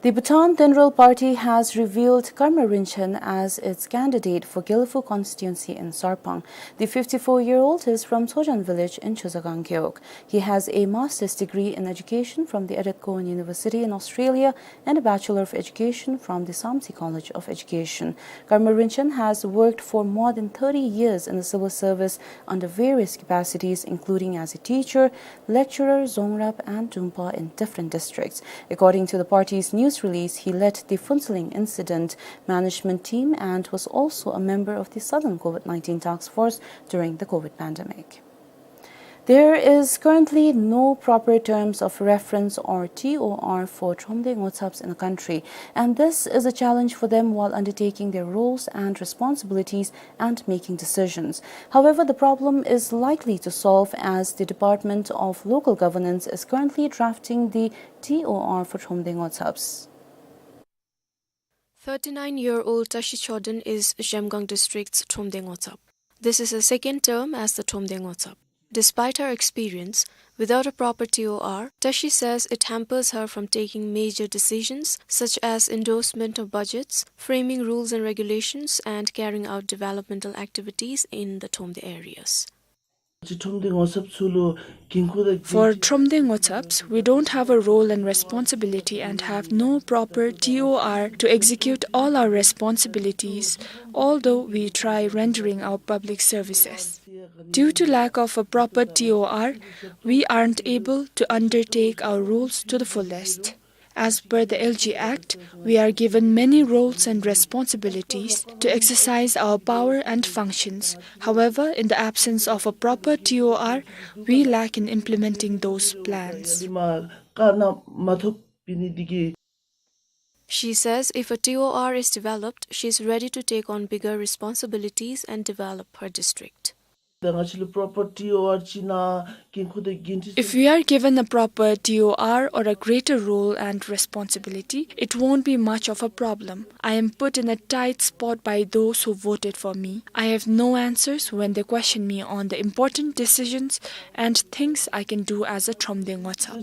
The Bhutan Tendrel Party has revealed Karma Rinchen as its candidate for Gelephu constituency in Sarpang. The fifty-four-year-old is from Tsojan village in Chozagang Gewog. He has a master's degree in education from the Edith Cowan University in Australia and a Bachelor of Education from the Samtse College of Education. Karma Rinchen has worked for more than thirty years in the civil service under various capacities, including as a teacher, lecturer, dzong rab, and dungpa in different districts. According to the party's news release, he led the Phuentsholing incident management team and was also a member of the Southern COVID nineteen task force during the COVID pandemic. There is currently no proper terms of reference or T O R for Thromde Ngotsaps in the country, and this is a challenge for them while undertaking their roles and responsibilities and making decisions. However, the problem is likely to solve as the Department of Local Governance is currently drafting the T O R for Thromde Ngotsaps. Thirty-nine-year-old Tashi Choden is Zhemgang District's Thromde Ngotsap. This is her second term as the Thromde Ngotsap. Despite her experience, without a proper T O R, Tashi says it hampers her from taking major decisions such as endorsement of budgets, framing rules and regulations, and carrying out developmental activities in the Thromde areas. For Thromde Ngotsaps, we don't have a role and responsibility and have no proper T O R to execute all our responsibilities, although we try rendering our public services. Due to lack of a proper T O R, we aren't able to undertake our roles to the fullest. As per the L G Act, we are given many roles and responsibilities to exercise our power and functions. However, in the absence of a proper T O R, we lack in implementing those plans. She says if a T O R is developed, she is ready to take on bigger responsibilities and develop her district. If we are given a proper T O R or a greater role and responsibility, it won't be much of a problem. I am put in a tight spot by those who voted for me. I have no answers when they question me on the important decisions and things I can do as a Thromde Ngotsap.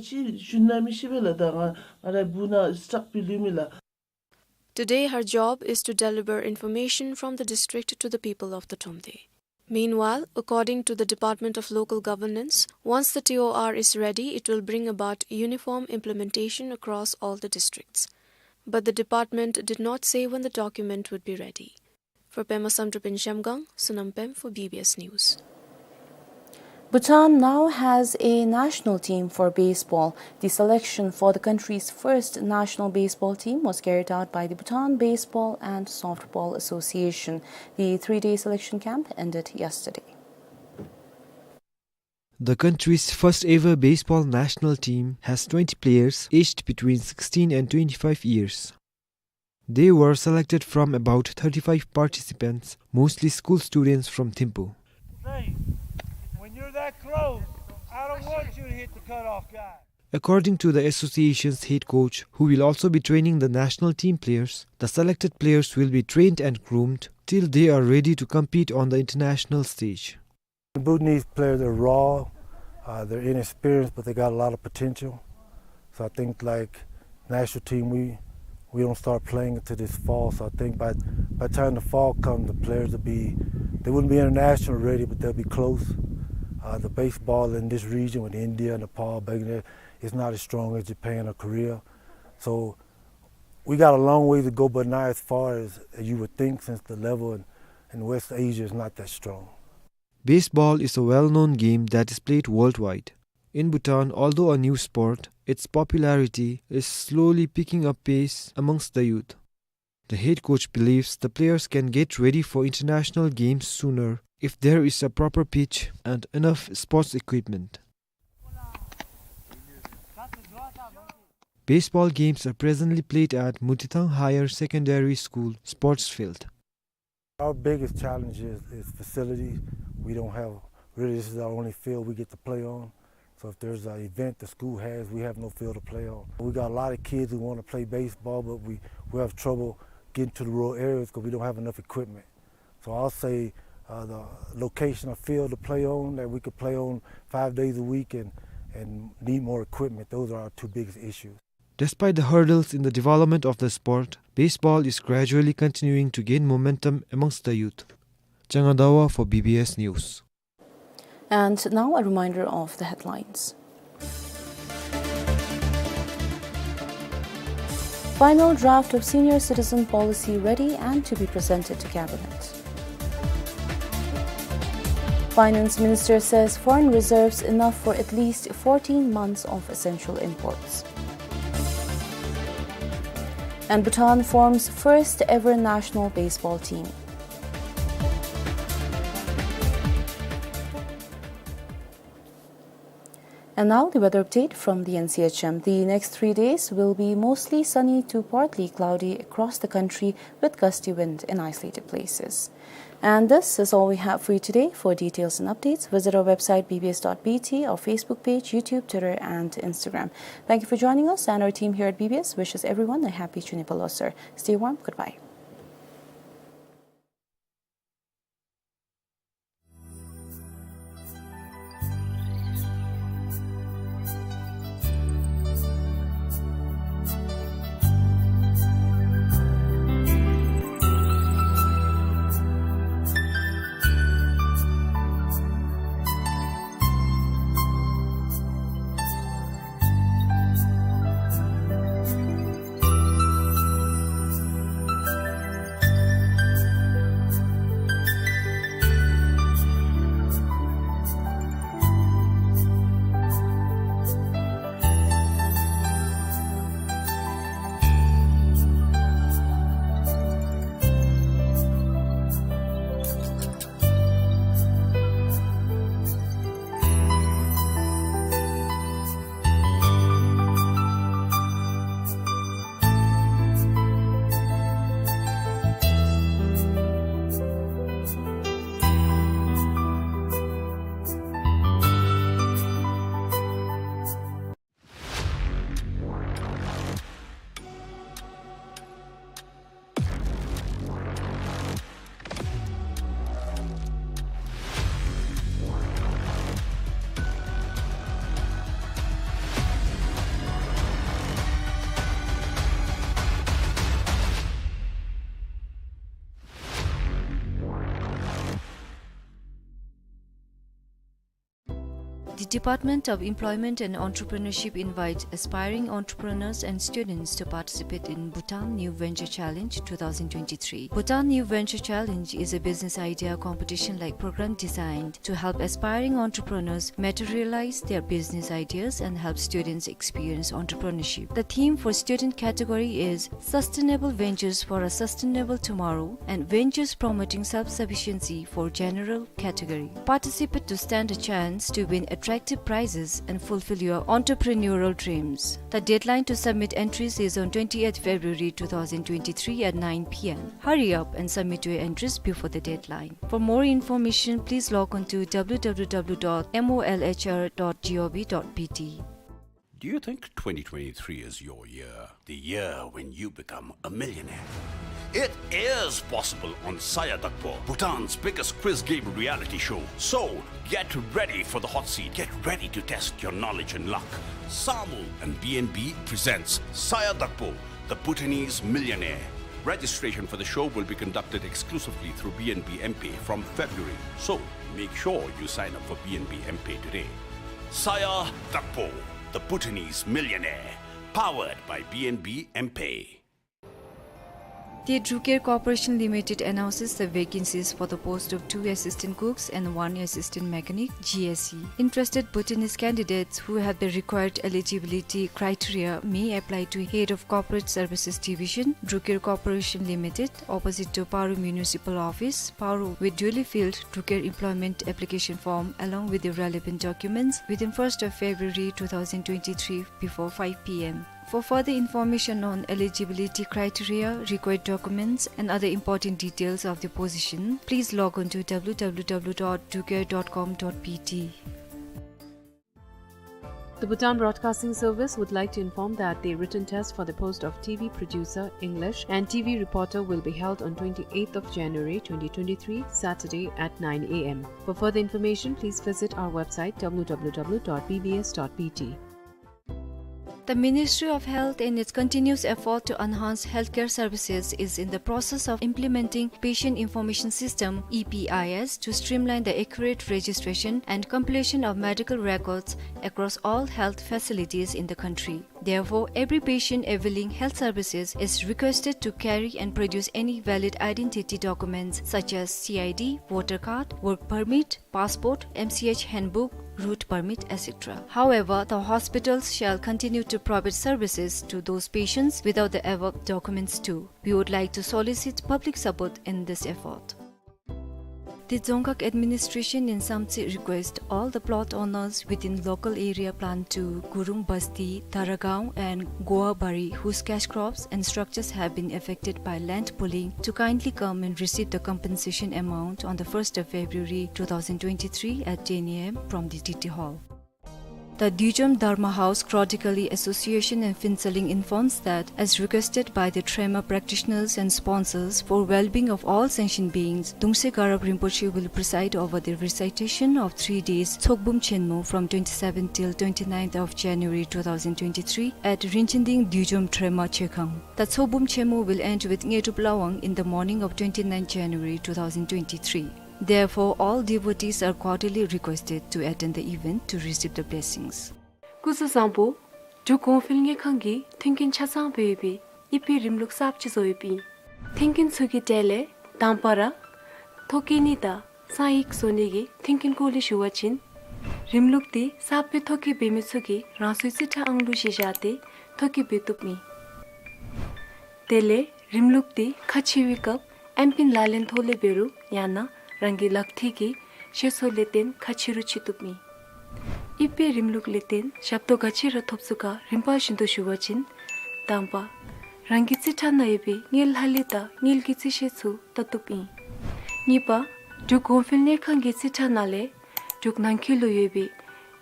Today, her job is to deliver information from the district to the people of the Thromde. Meanwhile, according to the Department of Local Governance, once the T O R is ready, it will bring about uniform implementation across all the districts. But the department did not say when the document would be ready. For Pema Samdrup in Zhemgang, Sonam Pem for B B S News. Bhutan now has a national team for baseball. The selection for the country's first national baseball team was carried out by the Bhutan Baseball and Softball Association. The three-day selection camp ended yesterday. The country's first ever baseball national team has twenty players aged between sixteen and twenty-five years. They were selected from about thirty-five participants, mostly school students from Thimphu. Say, when you're that close, I don't want you to hit the cutoff guy. According to the association's head coach, who will also be training the national team players, the selected players will be trained and groomed till they are ready to compete on the international stage. The Bhutanese players are raw, uh, they're inexperienced, but they got a lot of potential. So I think, like, national team, we, we don't start playing until this fall. So I think by, by the time the fall comes, the players will be, they wouldn't be international ready, but they'll be close. Uh, the baseball in this region with India, Nepal, Bangladesh, is not as strong as Japan or Korea. So we got a long way to go, but not as far as you would think, since the level in, in West Asia is not that strong. Baseball is a well-known game that is played worldwide. In Bhutan, although a new sport, its popularity is slowly picking up pace amongst the youth. The head coach believes the players can get ready for international games sooner if there is a proper pitch and enough sports equipment. Baseball games are presently played at Mutithang Higher Secondary School sports field. Our biggest challenge is, is facilities. We don't have Really, this is our only field we get to play on. So if there's an event the school has, we have no field to play on. We got a lot of kids who wanna play baseball, but we, we have trouble getting to the rural areas 'cause we don't have enough equipment. So I'll say, uh, the location of field to play on that we could play on five days a week and, and need more equipment. Those are our two biggest issues. Despite the hurdles in the development of the sport, baseball is gradually continuing to gain momentum amongst the youth. Changa Dawa for B B S News. And now a reminder of the headlines. Final draft of senior citizen policy ready and to be presented to cabinet. Finance Minister says foreign reserves enough for at least fourteen months of essential imports. And Bhutan forms first ever national baseball team. And now the weather update from the N C H M. The next three days will be mostly sunny to partly cloudy across the country with gusty wind in isolated places. And this is all we have for you today. For details and updates, visit our website B B S dot B T, our Facebook page, YouTube, Twitter, and Instagram. Thank you for joining us, and our team here at B B S wishes everyone a happy Chunye Pallosor. Stay warm. Goodbye. The Department of Employment and Entrepreneurship invites aspiring entrepreneurs and students to participate in Bhutan New Venture Challenge two thousand twenty-three. Bhutan New Venture Challenge is a business idea competition-like program designed to help aspiring entrepreneurs materialize their business ideas and help students experience entrepreneurship. The theme for student category is Sustainable Ventures for a Sustainable Tomorrow and Ventures Promoting Self-Sufficiency for General category. Participate to stand a chance to win attractive prizes and fulfill your entrepreneurial dreams. The deadline to submit entries is on twentieth February two thousand twenty-three at nine P M. Hurry up and submit your entries before the deadline. For more information, please log on to W W W dot M O L H R dot G O V dot B T. Do you think twenty twenty-three is your year? The year when you become a millionaire? It is possible on Saya Dakpo, Bhutan's biggest quiz game reality show. So, get ready for the hot seat. Get ready to test your knowledge and luck. Samu and B N B presents Saya Dakpo, the Bhutanese Millionaire. Registration for the show will be conducted exclusively through B N B M-Pay from February. So, make sure you sign up for B N B M-Pay today. Saya Dakpo, the Bhutanese Millionaire, powered by B N B M-Pay. The Drucare Corporation Limited announces the vacancies for the post of two assistant cooks and one assistant mechanic, G S E. Interested Bhutanese candidates who have the required eligibility criteria may apply to Head of Corporate Services Division, Drucare Corporation Limited, opposite to Paro Municipal Office, Paro, with duly filled Drucare employment application form along with the relevant documents within first of February two thousand twenty-three before five P M. For further information on eligibility criteria, required documents, and other important details of the position, please log on to w w w dot ducare dot com dot b t. The Bhutan Broadcasting Service would like to inform that the written test for the post of T V producer, English, and T V reporter will be held on twenty-eighth of January twenty twenty-three, Saturday at nine a m. For further information, please visit our website w w w dot b b s dot b t. The Ministry of Health, in its continuous effort to enhance healthcare services, is in the process of implementing Patient Information System, E P I S, to streamline the accurate registration and compilation of medical records across all health facilities in the country. Therefore, every patient availing health services is requested to carry and produce any valid identity documents such as C I D, voter card, work permit, passport, M C H handbook, route permit, et cetera. However, the hospitals shall continue to provide services to those patients without the above documents too. We would like to solicit public support in this effort. The Dzongkhag administration in Samtse request all the plot owners within local area plan two, Gurung Basti, Taragaon and Goabari, whose cash crops and structures have been affected by land pooling, to kindly come and receive the compensation amount on the first of February two thousand twenty-three at ten a m from the T T Hall. The Dujom Dharma House Chronically Association in Phuentsholing informs that, as requested by the trauma practitioners and sponsors, for well-being of all sentient beings, Dungse Garab Rinpoche will preside over the recitation of three days Tsokbum Chenmo from twenty-seventh till twenty-ninth of January two thousand twenty-three at Rinchen Ding Dujom Trauma Chekhang. The Tsokbum Chenmo will end with Ngetrup Lawang in the morning of twenty-ninth January two thousand twenty-three. Therefore, all devotees are cordially requested to attend the event to receive the blessings. སྐུ་གཟུགས་བཟང་པོ། འབྲུག་གོང་འཕེལ་དངུལ་ཁང་གིས་མཐུན་རྐྱེན་ཆ་ཚང་སྦེ་ཡོད་པའི་ཨི་ཕི་རིམ་ལུགས་གསརཔ་ཅིག་བཟོ་ཡོདཔ་ཨིན། མཐུན་རྐྱེན་ཚུ་གི་གྲས་ལས་དང་པ་ར་ཐོ་བཀོད་ནི་དང་གསང་ཡིག་བཟོ་ནི་གི་མཐུན་རྐྱེན་སྐོར་ལས་ཞུ་བ་ཅིན། རིམ་ལུགས་འདི་གསརཔ་སྦེ་ཐོ་བཀོད་འབད་མི་ཚུ་གིས་རང་སོའི་རྩིས་ཁྲ་ཨང་ལུ་གཞི་བཞག་སྟེ་ཐོ་བཀོད་འབད་བཏུབ་ཨིན། དེ་ལས་རིམ་ལུགས་འདི་ཁ་ཕྱེ་བའི་སྐབས་ཨེམ་པིན་ལག་ལེན་ཐོག་ལས་འབད་རུང་ཡང་ན་རང་གི་ལག་ཐིལ་གྱི་ཤེས་ཚད་ལས་བརྟེན་ཁ་ཕྱེ་རུང་ཕྱེ་བཏུབ་ཨིན། ཨི་ཕི་རིམ་ལུགས་ལས་བརྟེན་ཞབས་ཏོག་ག་ཅི་ར་ཐོབ་ཚུགས་ག་རིམ་པ་བཞིན་དུ་ཞུ་བ་ཅིན། དང་པ། རང་གི་རྩིས་ཁྲ་ནང་ཡོད་པའི་དངུལ་ལྷག་ལུས་དང་དངུལ་གྱི་རྩིས་བཤེར་ཚུ་བལྟ་བཏུབ་ཨིན། གཉིས་པ། འབྲུག་གོང་འཕེལ་དངུལ་ཁང་གི་རྩིས་ཁྲ་ནང་ལས་འབྲུག་ནང་འཁོད་ལུ་ཡོད་པའི་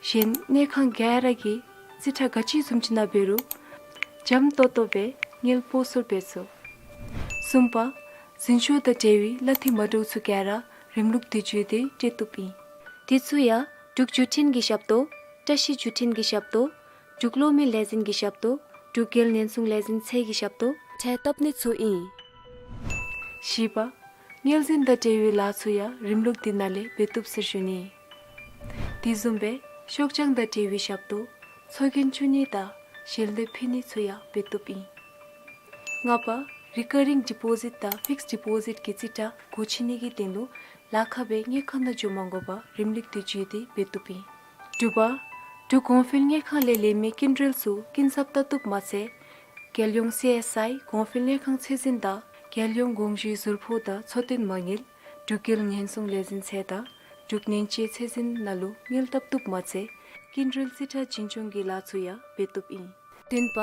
གཞན་དངུལ་ཁང་ག་ར་གི་རྩིས་ཁྲ་ག་ཅི་བཟུམ་ཅིག་ནང་འབད་རུང་འཇམ་ཏོང་ཏོ་སྦེ་དངུལ་སྤོ་སོར་འབད་ཚུགས། གསུམ་པ། འཛིན་སྐྱོང་དང་འབྲེལ་བའི་གླ་འཐུས་མ་འདྲཝ་ཚུ་ག་ར་རིམ་ལུགས་འདི་བརྒྱུད་དེ་སྤྲོད་བཏུབ་ཨིན། དེ་ཚུ་ཡང་འབྲུག་བརྒྱུད་འཕྲིན་གྱི་ཞབས་ཏོག། བཀྲ་ཤིས་བརྒྱུད་འཕྲིན་གྱི་ཞབས་ཏོག། འབྲུག་གློག་མེ་ལས་འཛིན་གྱི་ཞབས་ཏོག། འབྲུག་རྒྱལ་ཉེན་སྲུང་ལས་འཛིན་ཚད་ཀྱི་ཞབས་ཏོག་འཕྲལ་བཏབ་ནི་ཚུ་ཨིན། བཞི་པ། དངུལ་འཛིན་དང་འབྲེལ་བའི་ལཱ་ཚུ་ཡང་རིམ་ལུགས་འདི་ནང་ལས་འབད་བཏུབ་ཟེར་ཞུ་ནི། དེ་བཟུམ་སྦེ་ཤོག་བྱང་དང་འབྲེལ་བའི་ཞབས་ཏོག། ཚོགས་རྒྱན་བཙུགས་ནི་དང་ཞལ་འདེབས་ཕུལ་ནི་ཚུ་ཡང་འབད་བཏུབ་ཨིན། ལྔ་པ། རི་ཀ་རིང་ཌི་པོ་ཟིཊ་དང་ཕིགསཌ་ཌི་པོ་ཟིཊ་གི་རྩིས་ཁྲ་སྒོ་ཕྱེ་ནི་གི་དོན་ལུ་ལཱ་ཁག་སྦེ་དངུལ་ཁང་ནང་འགྱོ་མ་དགོ་པར་རིམ་ལུགས་འདི་བརྒྱུད་དེ་འབད་བཏུབ་ཨིན། དྲུག་པ། འབྲུག་གོང་འཕེལ་དངུལ་ཁང་ལས་ལེན་མི་སྐྱིན་འགྲུལ་ཚུ་སྐྱིན་ཚབ་བལྟ་བཏུབ་མ་ཚད། རྒྱལ་ཡོངས་སི་ཨེསི་ཨའི་གོང་འཕེལ་དངུལ་ཁང་ཚད་འཛིན་དང་རྒྱལ་ཡོངས་དགོངས་ཞུའི་ཟུར་ཕོགས་དང་འཚོ་རྟེན་མ་དངུལ། འབྲུག་རྒྱལ་ཉེན་སྲུང་ལས་འཛིན་ཚད་དང་འབྲུག་ཉེན་བཅོལ་ཚད་འཛིན་ནང་ལུ་དངུལ་བལྟ་བཏུབ་མ་ཚད། སྐྱིན་འགྲུལ་རྩིས་ཁྲ་འཛིན་སྐྱོང་གི་ལཱ་ཚུ་ཡང་འབད་བཏུབ་ཨིན། བདུན་པ།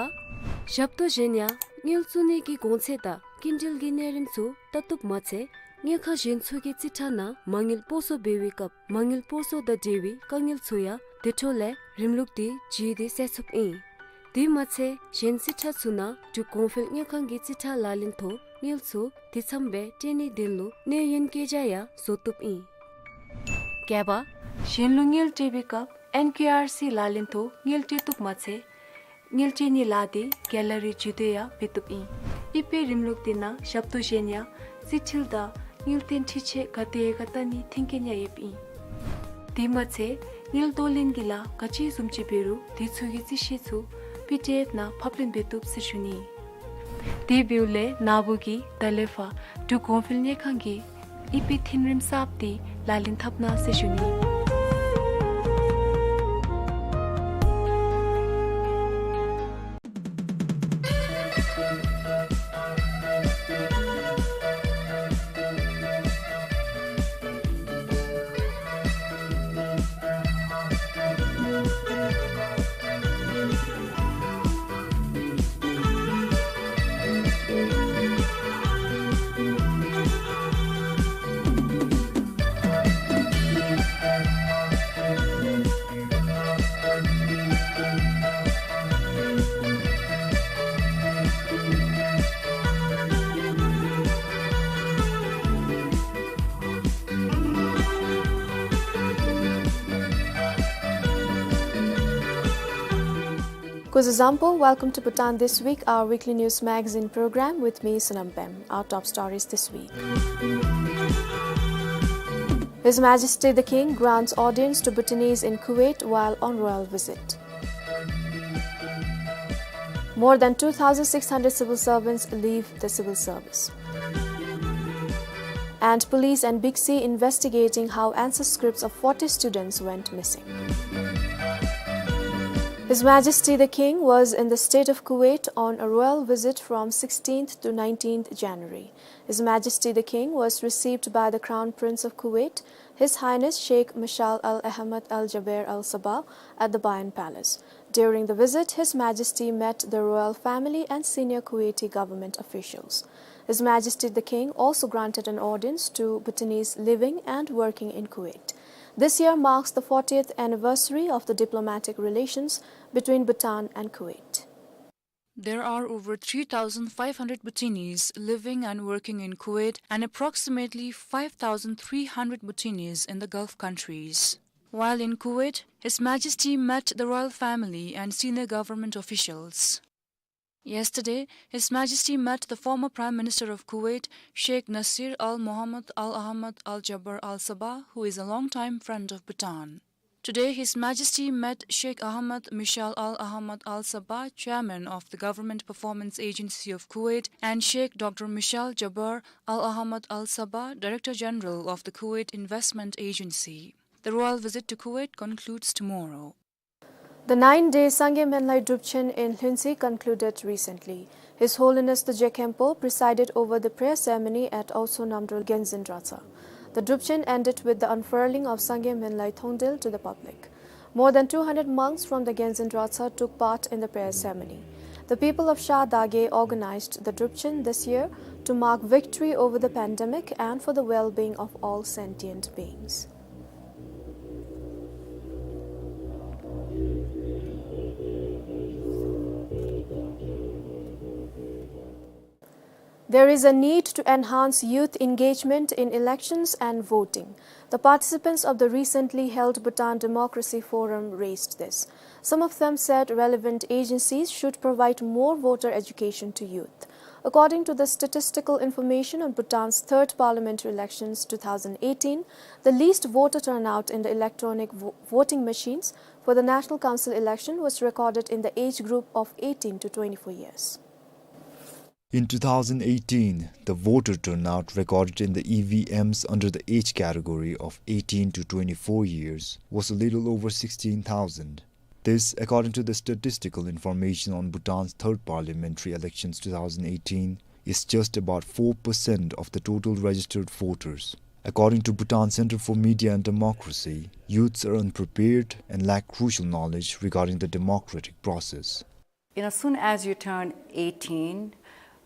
ཞབས་ཏོག་གཞན་ཡང་དངུལ་བཙུགས་ནི་གི་གོང་ཚད་དང་སྐྱིན་འགྲུལ་གྱི་གནས་རིམ་ཚུ་བལྟ་བཏུབ་མ་ཚད། དངུལ་ཁང་གཞན་ཚུ་གི་རྩིས་ཁྲ་ནང་མ་དངུལ་སྤོ་སོར་འབད་བའི་སྐབས་མ་དངུལ་སྤོ་སོར་དང་འབྲེལ་བའི་དཀའ་ངལ་ཚུ་ཡང་དེ་འཕྲོ་ལས་རིམ་ལུགས་འདི་བརྒྱུད་དེ་སེལ་ཚུགསཔ་ཨིན། དེ་མ་ཚད་གཞན་རྩིས་ཁྲ་ཚུ་ནང་འབྲུག་གོང་འཕེལ་དངུལ་ཁང་གི་རྩིས་ཁྲ་ལག་ལེན་ཐོག་དངུལ་ཚུ་དེ་ཚམ་སྦེ་སྤྲོད་ནིའི་དོན་ལུ་གནས་ཡུན་བཀོད་རྒྱ་ཡང་བཟོ་བཏུབ་ཨིན། བརྒྱད་པ། གཞན་ལུ་དངུལ་སྤྲོད་པའི་སྐབས་ཨེན་ཀེ་ཨར་སི་ལག་ལེན་ཐོག་དངུལ་སྤྲོད་བཏུབ་མ་ཚད། དངུལ་སྤྲོད་ནིའི་ལཱ་འདི་གེ་ལ་རི་བརྒྱུད་དེ་ཡང་འབད་བཏུབ་ཨིན། ཨི་ཕི་རིམ་ལུགས་འདི་ནང་ཞབས་ཏོག་གཞན་ཡང་རྩིས་འཁྲུལ་དང་དངུལ་བཏོན་འཕྲི་ཆད་ག་དེ་ག་བལྟ་ནིའི་མཐུན་རྐྱེན་ཡང་ཡོདཔ་ཨིན། དེ་མ་ཚད་དངུལ་གཏོར་ལེན་གྱི་ལཱ་ག་ཅི་བཟུམ་ཅིག་འབད་རུང་དེ་ཚུ་གི་རྩིས་བཤེར་ཚུ་པི་ཌི་ཨེཕ་ནང་ཕབ་ལེན་འབད་བཏུབ་ཟེར་ཞུ་ནི། དེ་འབདཝ་ལས་ན་བུ་གིས་ད་ལས་ཕར་འབྲུག་གོང་འཕེལ་དངུལ་ཁང་གི་ཨི་ཕི་མཐུན་རིམ་གསརཔ་འདི་ལག་ལེན་འཐབ་གནང་ཟེར་ཞུ་ནི། Kuzu zampo, welcome to Bhutan This Week, our weekly news magazine program with me, Sonam Pem. Our top stories this week. His Majesty the King grants audience to Bhutanese in Kuwait while on royal visit. More than two thousand six hundred civil servants leave the civil service. And police and BICSI investigating how answer scripts of forty students went missing. His Majesty the King was in the state of Kuwait on a royal visit from sixteenth to nineteenth January. His Majesty the King was received by the Crown Prince of Kuwait, His Highness Sheikh Mashal Al Ahmad Al Jaber Al Sabah, at the Bayan Palace. During the visit, His Majesty met the royal family and senior Kuwaiti government officials. His Majesty the King also granted an audience to Bhutanese living and working in Kuwait. This year marks the fortieth anniversary of the diplomatic relations between Bhutan and Kuwait. There are over three thousand five hundred Bhutanese living and working in Kuwait and approximately five thousand three hundred Bhutanese in the Gulf countries. While in Kuwait, His Majesty met the royal family and senior government officials. Yesterday, His Majesty met the former Prime Minister of Kuwait, Sheikh Nasir Al Mohammed Al Ahmad Al Jaber Al Sabah, who is a long-time friend of Bhutan. Today, His Majesty met Sheikh Ahmad Mishal Al Ahmad Al Sabah, Chairman of the Government Performance Agency of Kuwait, and Sheikh Doctor Mishal Jaber Al Ahmad Al Sabah, Director General of the Kuwait Investment Agency. The royal visit to Kuwait concludes tomorrow. The nine-day Sangay Menlay Drupchen in Lhuentse concluded recently. His Holiness the Je Khenpo presided over the prayer ceremony at Aoso Namdrol Genzin Dratshang. The Drupchen ended with the unfurling of Sangay Menlay Thongdel to the public. More than two hundred monks from the Genzin Dratshang took part in the prayer ceremony. The people of Shahdagai organized the Drupchen this year to mark victory over the pandemic and for the well-being of all sentient beings. There is a need to enhance youth engagement in elections and voting. The participants of the recently held Bhutan Democracy Forum raised this. Some of them said relevant agencies should provide more voter education to youth. According to the statistical information on Bhutan's third parliamentary elections two thousand eighteen, the least voter turnout in the electronic vo-, voting machines for the National Council election was recorded in the age group of eighteen to twenty-four years. In two thousand eighteen, the voter turnout recorded in the E V Ms under the age category of eighteen to twenty-four years was a little over sixteen thousand. This, according to the statistical information on Bhutan's third parliamentary elections two thousand eighteen, is just about four percent of the total registered voters. According to Bhutan Center for Media and Democracy, youths are unprepared and lack crucial knowledge regarding the democratic process. You know, soon as you turn eighteen,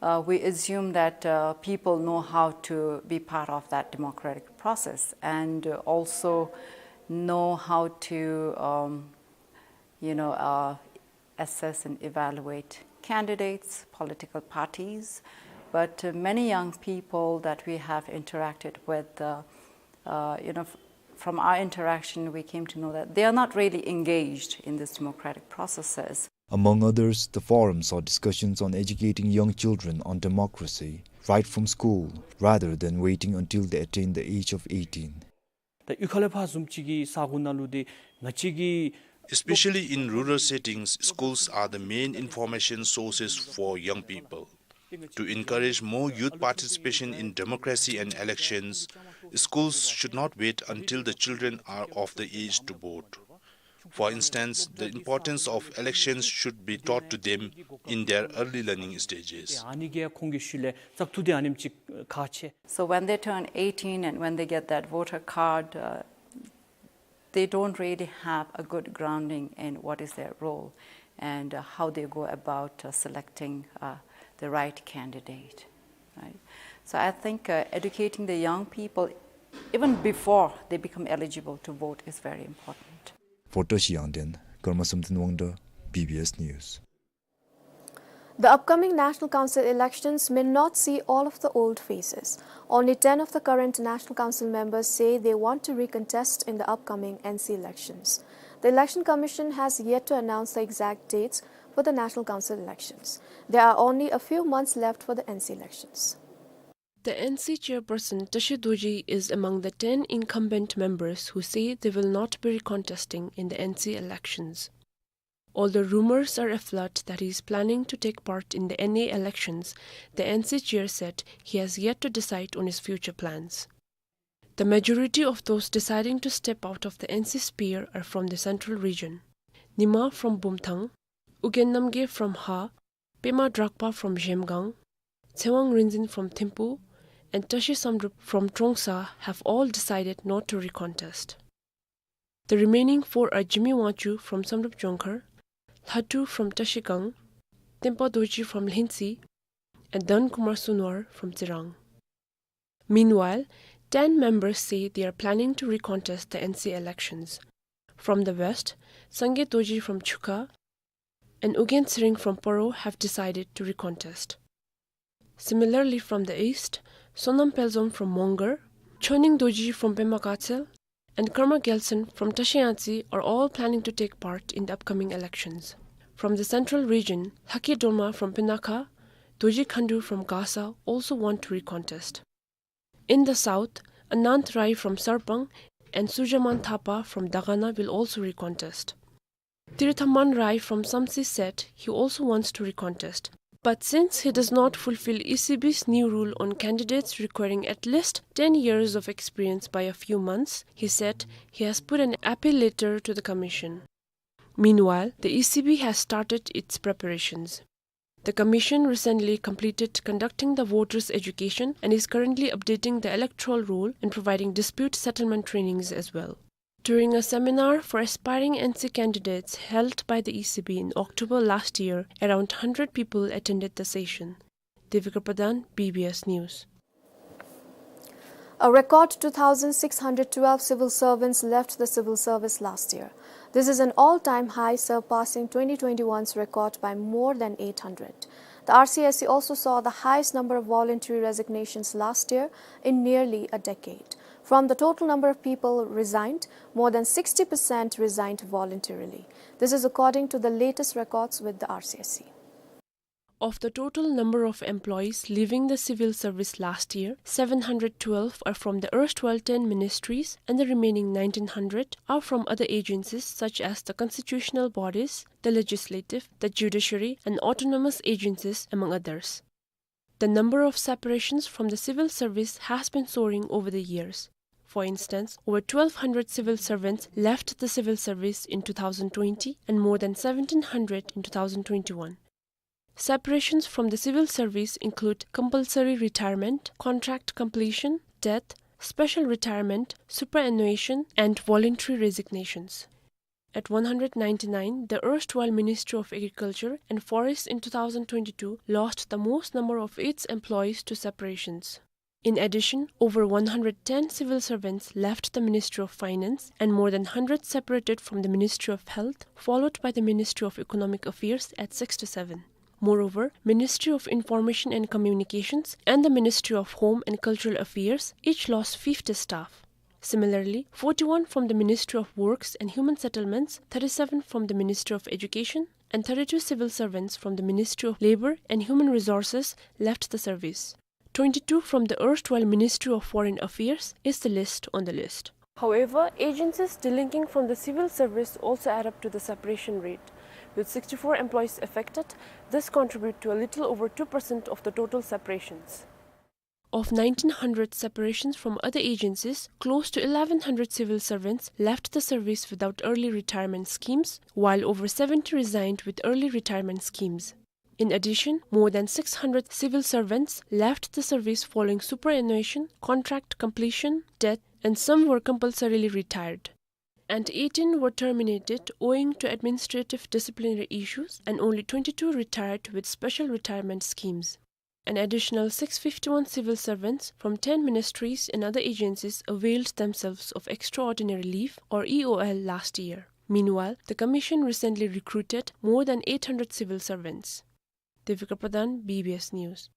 uh, we assume that, uh, people know how to be part of that democratic process and, uh, also know how to, um, you know, uh, assess and evaluate candidates, political parties. But, uh, many young people that we have interacted with, uh, uh, you know, f-, from our interaction, we came to know that they are not really engaged in these democratic processes. Among others, the forum saw discussions on educating young children on democracy right from school, rather than waiting until they attain the age of eighteen. ད་གཡུས་ཁ་ལས་ཕར་བཟུམ་ཅིག་གི་ས་གོ་ནང་ལུ་དེ་ང་བཅས་ཀྱི Especially in rural settings, schools are the main information sources for young people. To encourage more youth participation in democracy and elections, schools should not wait until the children are of the age to vote. For instance, the importance of elections should be taught to them in their early learning stages. ཨ་ནི་གི་ཁོང་གི་ཤུལ་ལས་བཙག་འཐུ་དེ་ཨ་ནེམ་ཅིག་ཁག་ཆེ། So when they turn eighteen and when they get that voter card, uh, they don't really have a good grounding in what is their role and, uh, how they go about, uh, selecting, uh, the right candidate, right? So I think, uh, educating the young people, even before they become eligible to vote, is very important. For Tashi Yangden, Karma Samten Wangda, B B S News. The upcoming National Council elections may not see all of the old faces. Only ten of the current National Council members say they want to recontest in the upcoming N C elections. The Election Commission has yet to announce the exact dates for the National Council elections. There are only a few months left for the N C elections. The N C chairperson Tashi Dorji is among the ten incumbent members who say they will not be recontesting in the N C elections. Although rumors are afloat that he is planning to take part in the N A elections, the N C chair said he has yet to decide on his future plans. The majority of those deciding to step out of the N C sphere are from the central region. Nyima from Bumthang, Ugyen Namgay from Ha, Pema Drakpa from Zhemgang, Tsewang Rinzin from Thimphu, and Tashi Samdrup from Trongsa have all decided not to recontest. The remaining four are Jimmy Wangchuk from Samdrup Jongkhar, Lhatu from Trashigang, Tempa Dorji from Lhinsi, and Dhankumar Sunwar from Tsirang. Meanwhile, ten members say they are planning to recontest the N C elections. From the west, Sangay Dorji from Chukha and Ugyen Tshering from Paro have decided to recontest. Similarly, from the east, Sonam Pelzom from Mongar, Choning Dorji from Pema Gatshel, and Karma Gyaltshen from Trashiyangtse are all planning to take part in the upcoming elections. From the central region, Lhake Dolma from Pinakha, Dorji Khandu from Gasa also want to recontest. In the south, Anant Rai from Sarpang and Sujaman Thapa from Dagana will also recontest. Tirthaman Rai from Samtse said he also wants to recontest. But since he does not fulfill E C B's new rule on candidates requiring at least ten years of experience by a few months, he said he has put an appeal letter to the commission. Meanwhile, the E C B has started its preparations. The commission recently completed conducting the voters' education and is currently updating the electoral roll and providing dispute settlement trainings as well. During a seminar for aspiring N C candidates held by the E C B in October last year, around hundred people attended the session. Devika Pradhan, B B S News. A record two thousand six hundred twelve civil servants left the civil service last year. This is an all-time high, surpassing twenty twenty-one's record by more than eight hundred. The R C S C also saw the highest number of voluntary resignations last year in nearly a decade. From the total number of people resigned, more than sixty percent resigned voluntarily. This is according to the latest records with the R C S C. Of the total number of employees leaving the civil service last year, seven hundred twelve are from the erstwhile ten ministries, and the remaining nineteen hundred are from other agencies such as the constitutional bodies, the legislative, the judiciary, and autonomous agencies, among others. The number of separations from the civil service has been soaring over the years. For instance, over twelve hundred civil servants left the civil service in two thousand twenty and more than seventeen hundred in two thousand twenty-one. Separations from the civil service include compulsory retirement, contract completion, death, special retirement, superannuation, and voluntary resignations. At one hundred ninety-nine, the erstwhile Ministry of Agriculture and Forests in two thousand twenty-two lost the most number of its employees to separations. In addition, over one hundred ten civil servants left the Ministry of Finance and more than hundred separated from the Ministry of Health, followed by the Ministry of Economic Affairs at sixty-seven. Moreover, Ministry of Information and Communications and the Ministry of Home and Cultural Affairs each lost fifty staff. Similarly, forty-one from the Ministry of Works and Human Settlements, thirty-seven from the Ministry of Education, and thirty-two civil servants from the Ministry of Labour and Human Resources left the service. Twenty-two from the erstwhile Ministry of Foreign Affairs is the list on the list. However, agencies delinking from the civil service also add up to the separation rate, with sixty-four employees affected. This contribute to a little over two percent of the total separations. Of nineteen hundred separations from other agencies, close to eleven hundred civil servants left the service without early retirement schemes, while over seventy resigned with early retirement schemes. In addition, more than six hundred civil servants left the service following superannuation, contract completion, death, and some were compulsorily retired. And eighteen were terminated owing to administrative disciplinary issues, and only twenty-two retired with special retirement schemes. An additional six fifty-one civil servants from ten ministries and other agencies availed themselves of extraordinary leave, or E O L, last year. Meanwhile, the commission recently recruited more than eight hundred civil servants. Devika Pradhan, B B S News.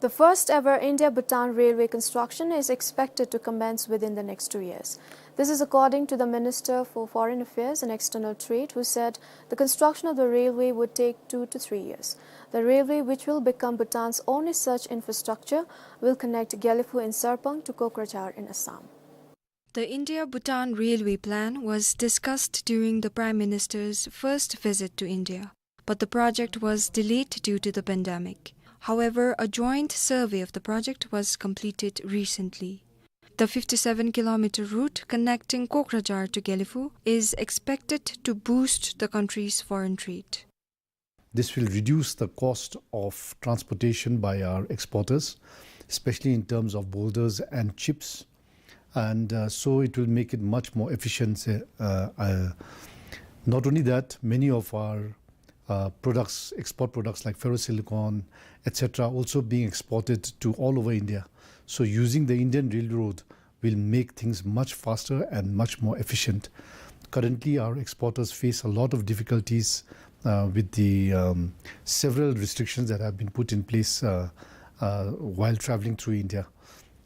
The first ever India-Bhutan railway construction is expected to commence within the next two years. This is according to the Minister for Foreign Affairs and External Trade, who said the construction of the railway would take two to three years. The railway, which will become Bhutan's only such infrastructure, will connect Gelephu in Sarpang to Kokrajhar in Assam. The India-Bhutan railway plan was discussed during the Prime Minister's first visit to India, but the project was delayed due to the pandemic. However, a joint survey of the project was completed recently. The fifty-seven kilometer route connecting Kokrajhar to Gelephu is expected to boost the country's foreign trade. This will reduce the cost of transportation by our exporters, especially in terms of boulders and chips. And, uh, so it will make it much more efficient. Uh, uh, not only that, many of our, uh, products, export products like ferrosilicon, et cetera, also being exported to all over India. So using the Indian railroad will make things much faster and much more efficient. Currently, our exporters face a lot of difficulties, uh, with the, um, several restrictions that have been put in place, uh, uh, while traveling through India,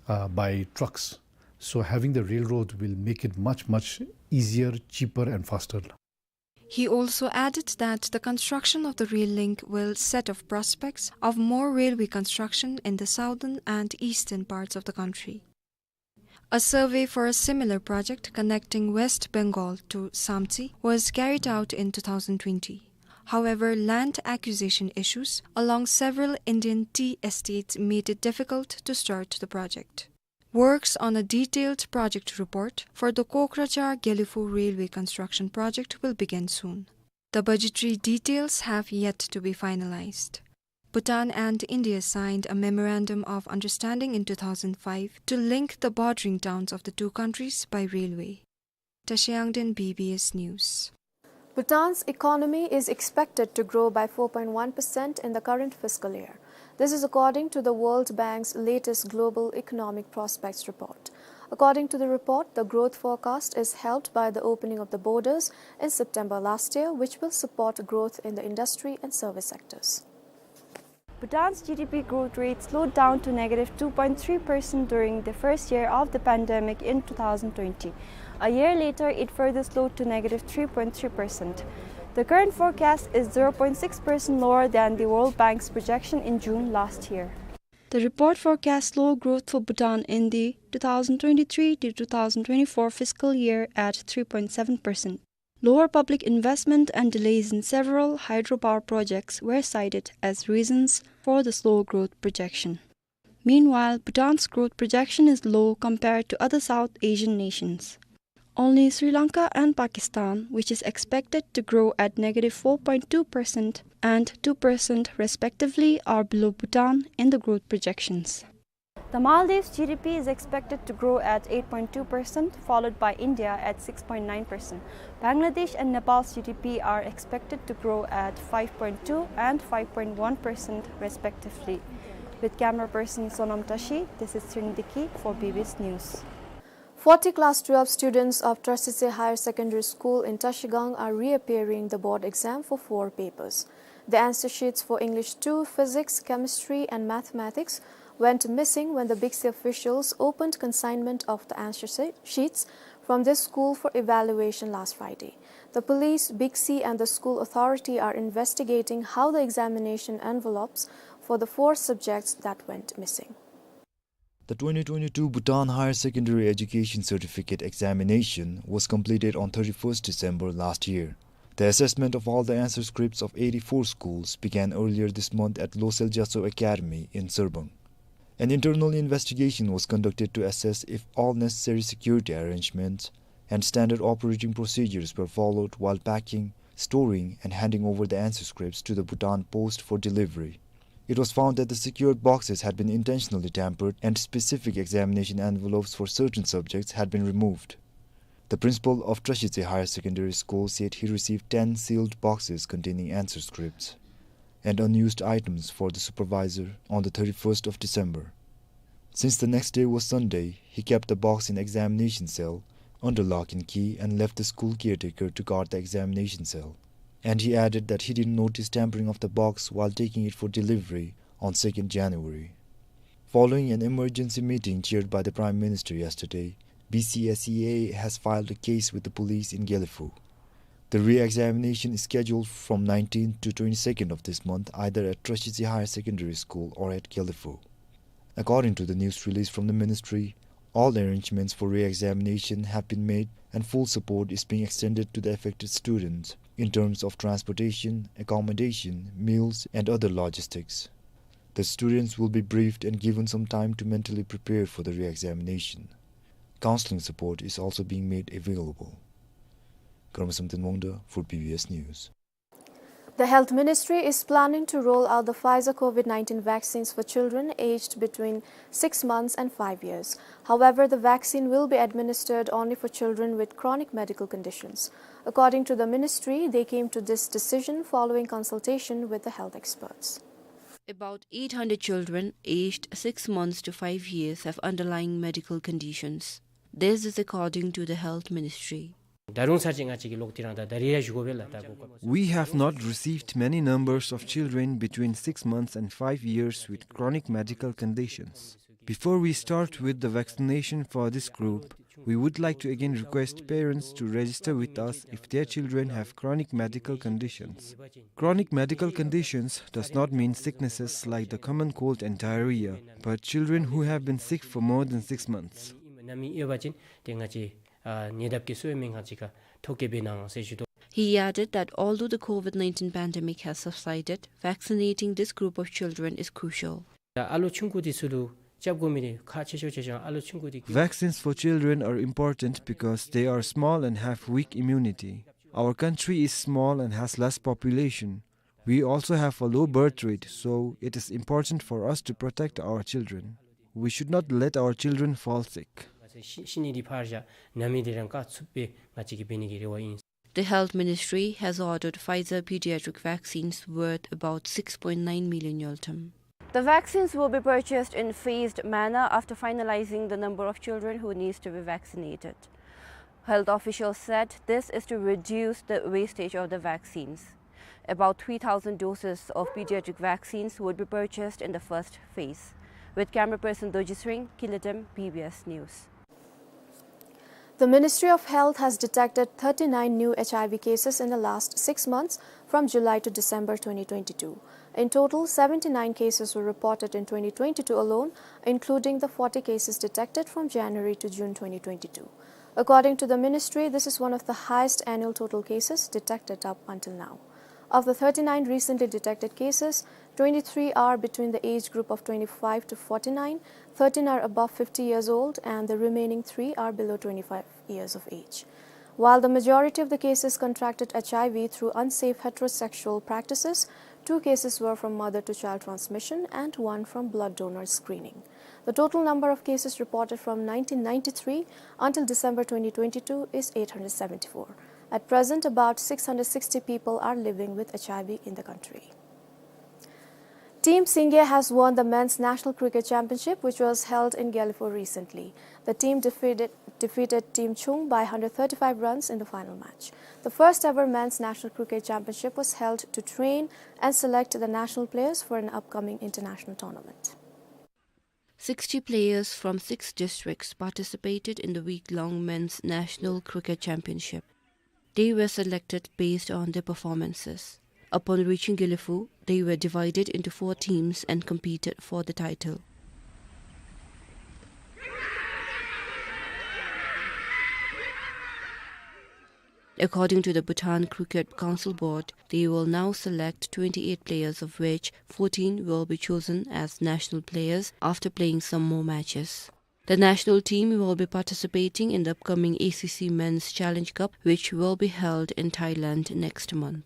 uh, by trucks. So having the railroad will make it much, much easier, cheaper and faster. He also added that the construction of the rail link will set off prospects of more railway construction in the southern and eastern parts of the country. A survey for a similar project connecting West Bengal to Samtse was carried out in two thousand twenty. However, land acquisition issues along several Indian tea estates made it difficult to start the project. Works on a detailed project report for the Kokrajhar-Gelephu railway construction project will begin soon. The budgetary details have yet to be finalized. Bhutan and India signed a memorandum of understanding in two thousand five to link the bordering towns of the two countries by railway. Tashi Yangden, B B S News. Bhutan's economy is expected to grow by four point one percent in the current fiscal year. This is according to the World Bank's latest Global Economic Prospects report. According to the report, the growth forecast is helped by the opening of the borders in September last year, which will support growth in the industry and service sectors. Bhutan's G D P growth rate slowed down to negative two point three percent during the first year of the pandemic in two thousand twenty. A year later, it further slowed to negative three point three percent. The current forecast is zero point six percent lower than the World Bank's projection in June last year. The report forecasts slow growth for Bhutan in the two thousand twenty-three to two thousand twenty-four fiscal year at three point seven percent. Lower public investment and delays in several hydropower projects were cited as reasons for the slow growth projection. Meanwhile, Bhutan's growth projection is low compared to other South Asian nations. Only Sri Lanka and Pakistan, which is expected to grow at negative four point two percent and two percent respectively, are below Bhutan in the growth projections. The Maldives G D P is expected to grow at eight point two percent, followed by India at six point nine percent. Bangladesh and Nepal's G D P are expected to grow at five point two and five point one percent respectively. With camera person Sonam Tashi, this is Trinity Ki for B B S News. Forty class twelve students of Trashitse Higher Secondary School in Trashigang are reappearing the board exam for four papers. The answer sheets for English two, Physics, Chemistry and Mathematics went missing when the BICSI officials opened consignment of the answer she-, sheets from this school for evaluation last Friday. The police, BICSI and the school authority are investigating how the examination envelopes for the four subjects that went missing. The twenty twenty-two Bhutan Higher Secondary Education Certificate Examination was completed on thirty-first December last year. The assessment of all the answer scripts of eighty-four schools began earlier this month at Losel Gyatso Academy in Sarbang. An internal investigation was conducted to assess if all necessary security arrangements and standard operating procedures were followed while packing, storing, and handing over the answer scripts to the Bhutan Post for delivery. It was found that the secured boxes had been intentionally tampered and specific examination envelopes for certain subjects had been removed. The principal of Trashitse Higher Secondary School said he received ten sealed boxes containing answer scripts and unused items for the supervisor on the thirty-first of December. Since the next day was Sunday, he kept the box in examination cell under lock and key and left the school caretaker to guard the examination cell. And he added that he didn't notice tampering of the box while taking it for delivery on second January. Following an emergency meeting chaired by the Prime Minister yesterday, B C S E A has filed a case with the police in Gelephu. The re-examination is scheduled from nineteenth to twenty-second of this month, either at Trashitsi Higher Secondary School or at Gelephu. According to the news release from the ministry, all arrangements for re-examination have been made and full support is being extended to the affected students in terms of transportation, accommodation, meals, and other logistics. The students will be briefed and given some time to mentally prepare for the re-examination. Counseling support is also being made available. Karma Samten Wangda for B B S News. The Health Ministry is planning to roll out the Pfizer COVID nineteen vaccines for children aged between six months and five years. However, the vaccine will be administered only for children with chronic medical conditions. According to the ministry, they came to this decision following consultation with the health experts. About eight hundred children aged six months to five years have underlying medical conditions. This is according to the Health Ministry. ད་རུང་ཚར་གཅིག་ང་བཅས་ཀྱིས་ལོག་དེ་རང་ད་ད་རིས་ར་ཞུ་དགོ་པས་ལགས། ད་དགོ་དགོ། We have not received many numbers of children between six months and five years with chronic medical conditions. Before we start with the vaccination for this group, we would like to again request parents to register with us if their children have chronic medical conditions. Chronic medical conditions does not mean sicknesses like the common cold and diarrhea, but children who have been sick for more than six months. ནད་ཡམས་ཡོད་པ་ཅིན་ཏེ་ང་བཅས་ཨ་ཉེ་འདབས་ཀྱི་གསོ་བའི་སྨན་ཁང་ཅིག་ཁར་ཐོ་བཀོད་འབད་གནང་ཟེར་ཞུ་དོ། He added that although the COVID nineteen pandemic has subsided, vaccinating this group of children is crucial. ད་ཨ་ལོ་ཆུང་ཀུ་འདི་ཚུ་ལུ་རྐྱབ་དགོ་མི་འདི་ཁག་ཆེ་ཤོས་ཆེ་ཤོས་ཨ་ལོ་ཆུང་ཀུ་འདི་གི། Vaccines for children are important because they are small and have weak immunity. Our country is small and has less population. We also have a low birth rate, so it is important for us to protect our children. We should not let our children fall sick. ཤི་ཤི་ནི་འདི་ཕར་བཞག་ན་མི་འདི་རང་བཀག་ཚུགས་པའི་ང་བཅས་ཀྱིས་འབད་ནི་གི་རེ་བ་ཨིན། The Health Ministry has ordered Pfizer pediatric vaccines worth about six point nine million ngultrum. The vaccines will be purchased in phased manner after finalizing the number of children who needs to be vaccinated. Health officials said this is to reduce the wastage of the vaccines. About three thousand doses of pediatric vaccines would be purchased in the first phase. With camera person Doji Sring, Kilatem, B B S News. The Ministry of Health has detected thirty-nine new H I V cases in the last six months, from July to December twenty twenty-two. In total, seventy-nine cases were reported in twenty twenty-two alone, including the forty cases detected from January to June twenty twenty-two. According to the ministry, this is one of the highest annual total cases detected up until now. Of the thirty-nine recently detected cases, twenty-three are between the age group of twenty-five to forty-nine, thirteen are above fifty years old, and the remaining three are below twenty-five years of age. While the majority of the cases contracted H I V through unsafe heterosexual practices, two cases were from mother-to-child transmission and one from blood donor screening. The total number of cases reported from nineteen ninety-three until December twenty twenty-two is eight hundred seventy-four. At present, about six hundred sixty people are living with H I V in the country. Team Singye has won the Men's National Cricket Championship, which was held in Gelephu recently. The team defeated, defeated Team Chung by hundred thirty-five runs in the final match. The first ever Men's National Cricket Championship was held to train and select the national players for an upcoming international tournament. Sixty players from six districts participated in the week-long Men's National Cricket Championship. They were selected based on their performances. Upon reaching Gelephu, they were divided into four teams and competed for the title. According to the Bhutan Cricket Council Board, they will now select twenty-eight players, of which fourteen will be chosen as national players after playing some more matches. The national team will be participating in the upcoming A C C Men's Challenge Cup, which will be held in Thailand next month.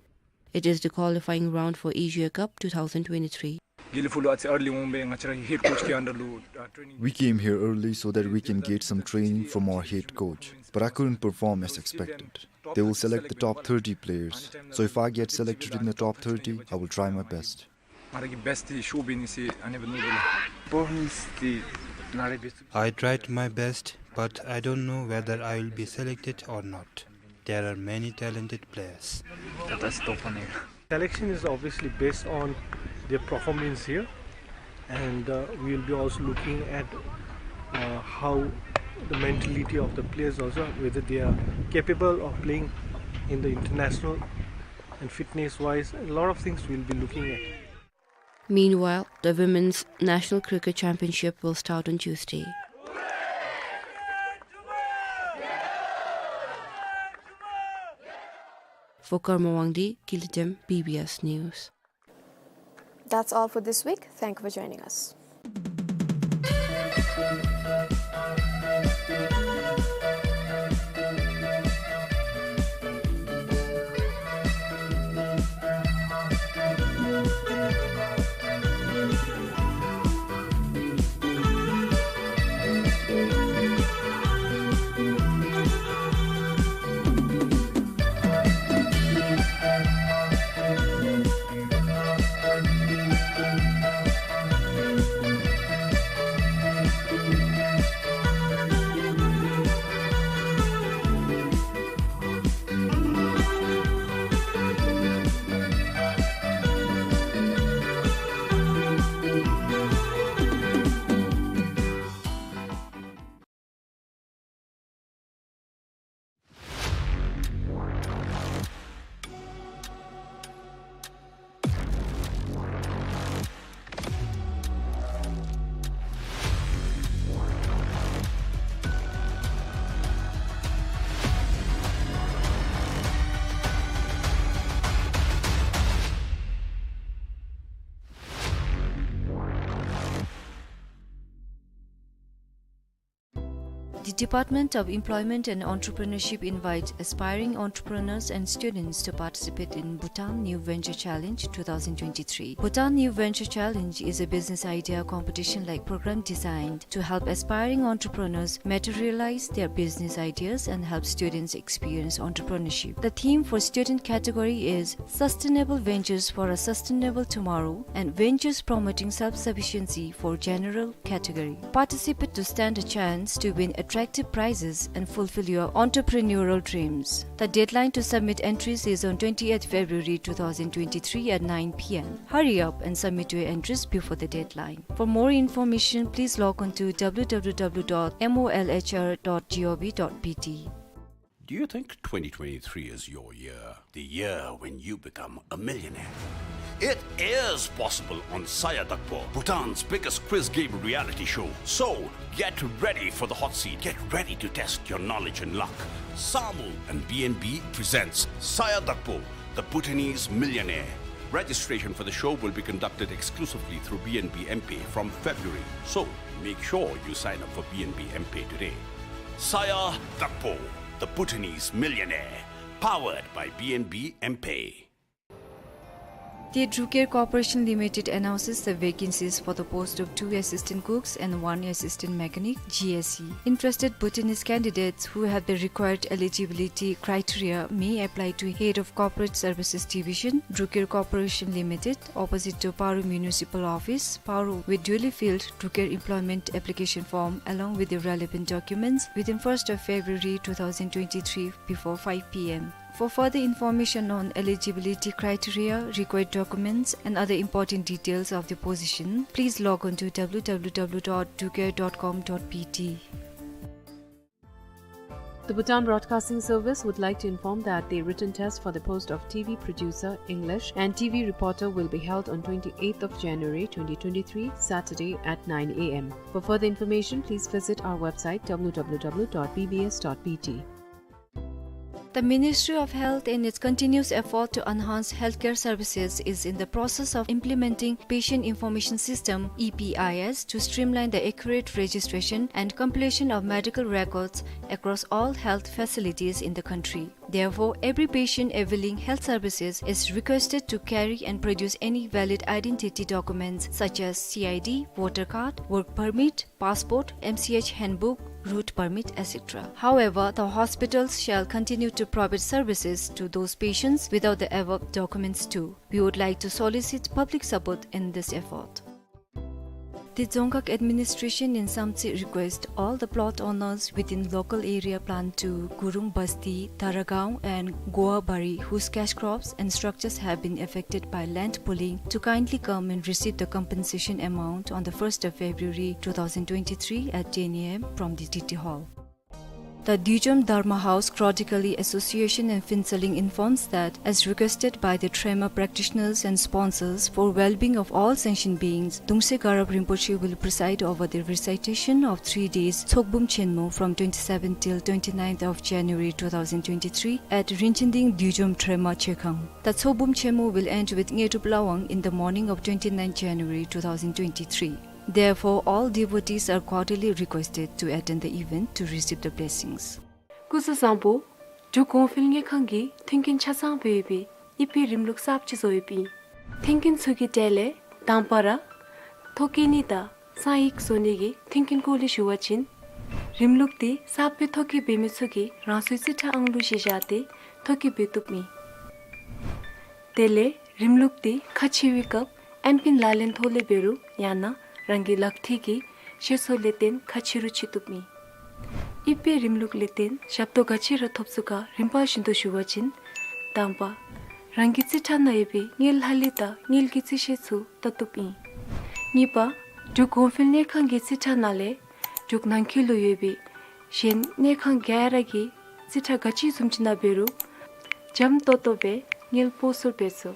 It is the qualifying round for Asia Cup two thousand twenty-three. Gelephu ལུ་ཨ་ཙི་early འོང་སྦེ་ང་བཅས་ར་head coach གི་under ལུ་ཨ་training. We came here early so that we can get some training from our head coach, but I couldn't perform as expected. They will select the top thirty players. So if I get selected in the top thirty, I will try my best. ང་ར་གིས་best འདི་ཤོར་བའི་ནི་ཟེར་ཨ་ནི་སྦེ་མནོ་དོ་ལགས། Performance འདི་ང་རའི་best. I tried my best, but I don't know whether I will be selected or not. There are many talented players. ད་ལྟ་སྟོང་པ་ནི། Selection is obviously based on their performance here. And, uh, we'll be also looking at, uh, how the mentality of the players also, whether they are capable of playing in the international and fitness-wise, a lot of things we'll be looking at. Meanwhile, the Women's National Cricket Championship will start on Tuesday. For Karma Wangdi, Gilidem, B B S News. That's all for this week. Thank you for joining us. The Department of Employment and Entrepreneurship invites aspiring entrepreneurs and students to participate in Bhutan New Venture Challenge two thousand twenty-three. Bhutan New Venture Challenge is a business idea competition-like program designed to help aspiring entrepreneurs materialize their business ideas and help students experience entrepreneurship. The theme for student category is Sustainable Ventures for a Sustainable Tomorrow and Ventures Promoting Self-Sufficiency for General category. Participate to stand a chance to win attractive prizes and fulfill your entrepreneurial dreams. The deadline to submit entries is on twentieth February two thousand twenty-three at nine P M. Hurry up and submit your entries before the deadline. For more information, please log on to W W W dot M O L H R dot G O V dot B T. Do you think twenty twenty-three is your year? The year when you become a millionaire? It is possible on Saya Dakpo, Bhutan's biggest quiz game reality show. So, get ready for the hot seat. Get ready to test your knowledge and luck. Samu and B N B presents Saya Dakpo, the Bhutanese Millionaire. Registration for the show will be conducted exclusively through B N B M-Pay from February. So, make sure you sign up for B N B M-Pay today. Saya Dakpo, the Bhutanese Millionaire, powered by B N B M-Pay. The Drucare Corporation Limited announces the vacancies for the post of two assistant cooks and one assistant mechanic, G S C. Interested Bhutanese candidates who have the required eligibility criteria may apply to Head of Corporate Services Division, Drucare Corporation Limited, opposite to Paro Municipal Office, Paro, with duly filled Drucare employment application form along with the relevant documents within first of February two thousand twenty-three before five P M. For further information on eligibility criteria, required documents, and other important details of the position, please log on to W W W dot drucare dot com dot B T. The Bhutan Broadcasting Service would like to inform that the written test for the post of T V producer, English, and T V reporter will be held on twenty-eighth of January twenty twenty-three, Saturday at nine A M. For further information, please visit our website W W W dot B B S dot B T. The Ministry of Health, in its continuous effort to enhance healthcare services, is in the process of implementing Patient Information System, E P I S, to streamline the accurate registration and completion of medical records across all health facilities in the country. Therefore, every patient availing health services is requested to carry and produce any valid identity documents such as C I D, voter card, work permit, passport, M C H handbook, route permit, et cetera. However, the hospitals shall continue to provide services to those patients without the above documents too. We would like to solicit public support in this effort. The Dzongkhag administration in Samtse request all the plot owners within local area plan two Gurung Basti, Taragaon and Goabari whose cash crops and structures have been affected by land pooling to kindly come and receive the compensation amount on the first of February two thousand twenty-three at ten A M from the T T Hall. The Dujom Dharma House Chronically Association in Phuentsholing informs that, as requested by the Trema practitioners and sponsors for well-being of all sentient beings, Dungse Garab Rinpoche will preside over the recitation of three days Tsokbum Chenmo from twenty-seventh till twenty-ninth of January two thousand twenty-three at Rinchen Ding Dujom Trema Chekhang. The Tsokbum Chenmo will end with Ngetrup Lawang in the morning of twenty-ninth January two thousand twenty-three. Therefore, all devotees are cordially requested to attend the event to receive the blessings. སྐུ་གཟུགས་བཟང་པོ། འབྲུག་གོང་འཕེལ་དངུལ་ཁང་གིས་མཐུན་རྐྱེན་ཆ་ཚང་སྦེ་ཡོད་པའི་ཨི་ཕི་རིམ་ལུགས་གསརཔ་ཅིག་བཟོ་ཡོདཔ་ཨིན། མཐུན་རྐྱེན་ཚུ་གི་གྲས་ལས་དང་པ་ར་ཐོ་བཀོད་ནི་དང་གསང་ཡིག་བཟོ་ནི་གི་མཐུན་རྐྱེན་སྐོར་ལས་ཞུ་བ་ཅིན། རིམ་ལུགས་འདི་གསརཔ་སྦེ་ཐོ་བཀོད་འབད་མི་ཚུ་གིས་རང་སོའི་རྩིས་ཁྲ་ཨང་གླུ་གཞི་བཞག་སྟེ་ཐོ་བཀོད་འབད་བཏུབ་ཨིན། དེ་ལས་རིམ་ལུགས་འདི་ཁ་ཕྱེ་བའི་སྐབས་ཨེམ་པིན་ལག་ལེན་ཐོག་ལས་འབད་རུང་ཡང་ན་རང་གི་ལག་མཐིལ་གྱི་ཤེད་སོར་ལས་བརྟེན་ཁ་ཕྱེ་རུང་ཕྱེ་བཏུབ་ཨིན། ཨི་ཕི་རིམ་ལུགས་ལས་བརྟེན་ཞབས་ཏོག་ག་ཅི་ར་ཐོབ་ཚུགས་ག་རིམ་པ་བཞིན་དུ་ཞུ་བ་ཅིན། དང་པ། རང་གི་རྩིས་ཁྲ་ནང་ཡོད་པའི་དངུལ་ལྷག་ལུས་དང་དངུལ་གྱི་རྩིས་ཤེལ་ཚུ་བལྟ་བཏུབ་ཨིན། གཉིས་པ། འབྲུག་གོང་འཕེལ་དངུལ་ཁང་གི་རྩིས་ཁྲ་ནང་ལས་འབྲུག་ནང་འཁོད་ལུ་ཡོད་པའི་གཞན་དངུལ་ཁང་ག་ར་གི་རྩིས་ཁྲ་ག་ཅི་བཟུམ་ཅིག་ནང་འབད་རུང་འཇམ་ཏོང་ཏོ་སྦེ་དངུལ་སྤོ་སོར་འབད་ཚུགས།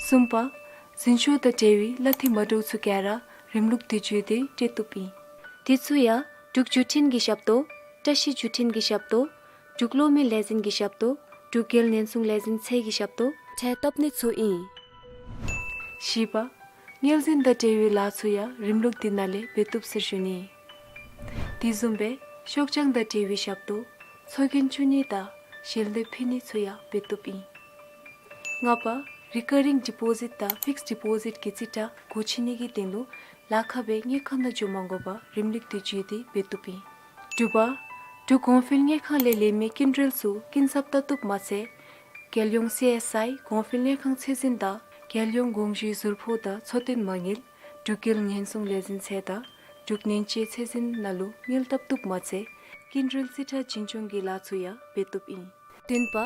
གསུམ་པ། འཛིན་སྐྱོང་དང་འབྲེལ་བའི་གླ་འཐུས་མ་འདྲཝ་ཚུ་ག་ར་རིམ་ལུགས་འདི་བརྒྱུད་དེ་སྤྲོད་བཏུབ་ཨིན། དེ་ཚུ་ཡང་འབྲུག་བརྒྱུད་འཕྲིན་གྱི་ཞབས་ཏོག་བཀྲ་ཤིས་བརྒྱུད་འཕྲིན་གྱི་ཞབས་ཏོག་འབྲུག་གློག་མེ་ལས་འཛིན་གྱི་ཞབས་ཏོག་འབྲུག་རྒྱལ་ཉེན་སྲུང་ལས་འཛིན་ཚད་ཀྱི་ཞབས་ཏོག་འཕྲལ་བཏབ་ནི་ཚུ་ཨིན། བཞི་པ། དངུལ་འཛིན་དང་འབྲེལ་བའི་ལཱ་ཚུ་ཡང་རིམ་ལུགས་འདི་ནང་ལས་འབད་བཏུབ་ཟེར་ཞུ་ནི། དེ་བཟུམ་སྦེ་ཤོག་བྱང་དང་འབྲེལ་བའི་ཞབས་ཏོག་ཚོགས་རྒྱན་བཙུགས་ནི་དང་ཞལ་འདེབས་ཕུལ་ནི་ཚུ་ཡང་འབད་བཏུབ་ཨིན། ལྔ་པ། རི་ཀ་རིང་ཌི་པོ་ཟིཊ་དང་ཕིགསཌ་ཌི་པོ་ཟིཊ་གི་རྩིས་ཁྲ་སྒོ་ཕྱེ་ནི་གི་དོན་ལུ་ལཱ་ཁག་སྦེ་དངུལ་ཁང་ནང་འགྱོ་མ་དགོ་པར་རིམ་ལུགས་འདི་བརྒྱུད་དེ་འབད་བཏུབ་ཨིན། དྲུག་པ། འབྲུག་གོང་འཕེལ་དངུལ་ཁང་ལས་ལེན་མི་སྐྱིན་འགྲུལ་ཚུ་སྐྱིན་ཚབ་བལྟ་བཏུབ་མ་ཚད། རྒྱལ་ཡོངས་སི་ཨེསི་ཨའི་གོང་འཕེལ་དངུལ་ཁང་ཚད་འཛིན་དང་རྒྱལ་ཡོངས་དགོངས་ཞུའི་ཟུར་ཕོགས་དང་འཚོ་རྟེན་མ་དངུལ་འབྲུག་རྒྱལ་ཉེན་སྲུང་ལས་འཛིན་ཚད་དང་འབྲུག་ནན་ཅེ་ཚད་འཛིན་ནང་ལུ་དངུལ་བཏབ་བཏུབ་མ་ཚད་སྐྱིན་འགྲུལ་རྩིས་ཁྲ་འཛིན་སྐྱོང་གི་ལཱ་ཚུ་ཡང་འབད་བཏུབ་ཨིན། བདུན་པ།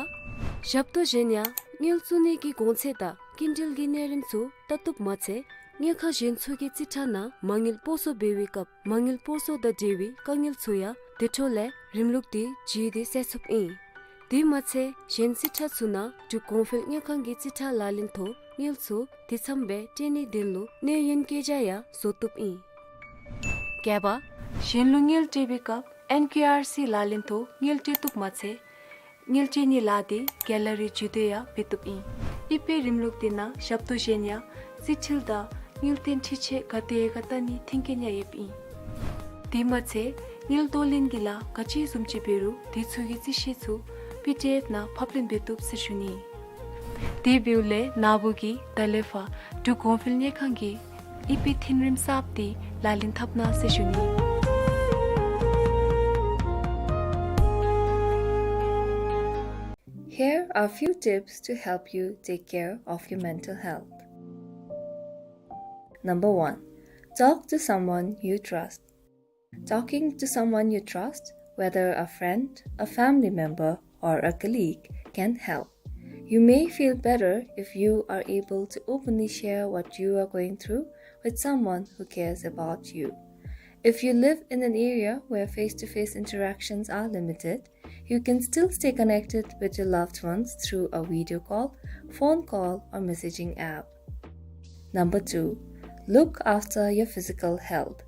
ཞབས་ཏོག་གཞན་ཡང་དངུལ་བཙུགས་ནི་གི་གོང་ཚད་དང་སྐྱིན་འགྲུལ་གྱི་གནས་རིམ་ཚུ་བལྟ་བཏུབ་མ་ཚད་དངུལ་ཁང་གཞན་ཚུ་གི་རྩིས་ཁྲ་ནང་མ་དངུལ་སྤོ་སོར་འབད་བའི་སྐབས་མ་དངུལ་སྤོ་སོར་དང་འབྲེལ་བའི་དཀའ་ངལ་ཚུ་ཡང་དེ་འཕྲོ་ལས་རིམ་ལུགས་འདི་བརྒྱུད་དེ་སེལ་ཚུགསཔ་ཨིན། དེ་མ་ཚད་གཞན་རྩིས་ཁྲ་ཚུ་ནང་འབྲུག་གོང་འཕེལ་དངུལ་ཁང་གི་རྩིས་ཁྲ་ལག་ལེན་ཐོག་དངུལ་ཚུ་དེ་ཙམ་སྦེ་སྤྲོད་ནིའི་དོན་ལུ་གནས་ཡུན་བསྐྱལ་བྱ་ཡང་བཟོ་བཏུབ་ཨིན། བརྒྱད་པ། གཞན་ལུ་དངུལ་སྤྲོད་པའི་སྐབས་ཨེན་ཀེ་ཨར་སི་ལག་ལེན་ཐོག་དངུལ་སྤྲོད་བཏུབ་མ་ཚད་དངུལ་སྤྲོད་ནིའི་ལཱ་འདི་ག་ལ་རི་བརྒྱུད་དེ་ཡང་འབད་བཏུབ་ཨིན། ཨི་པེ་རིམ་ལུགས་འདི་ནང་ཞབས་ཏོག་གཞན་ཡང་རྩིས་འཁྲུལ་དང་དངུལ་བཏོན་འཕྲི་ཆད་ག་དེ་ཡོད་ག་བལྟ་ནིའི་མཐུན་རྐྱེན་ཡང་ཡོདཔ་ཨིན། དེ་མ་ཚད་དངུལ་གཏོང་ལེན་གྱི་ལཱ་ག་ཅི་བཟུམ་ཅིག་འབད་རུང་དེ་ཚུ་གི་རྩིས་ཤེལ་ཚུ་པི་ཌི་ཨེཕ་ནང་ཕབ་ལེན་འབད་བཏུབ་ཟེར་ཞུ་ནི། དེ་འབདཝ་ལས་ན་བུ་གིས་ད་ལས་ཕར་འབྲུག་གོང་འཕེལ་དངུལ་ཁང་གི་ཨི་པེ་མཐུན་རྐྱེན་གསརཔ་འདི་ལག་ལེན་འཐབ་གནང་ཟེར་ཞུ་ནི། Here are few tips to help you take care of your mental health. Number one, talk to someone you trust. Talking to someone you trust, whether a friend, a family member, or a colleague, can help. You may feel better if you are able to openly share what you are going through with someone who cares about you. If you live in an area where face-to-face interactions are limited, you can still stay connected with your loved ones through a video call, phone call, or messaging app. Number two, look after your physical health.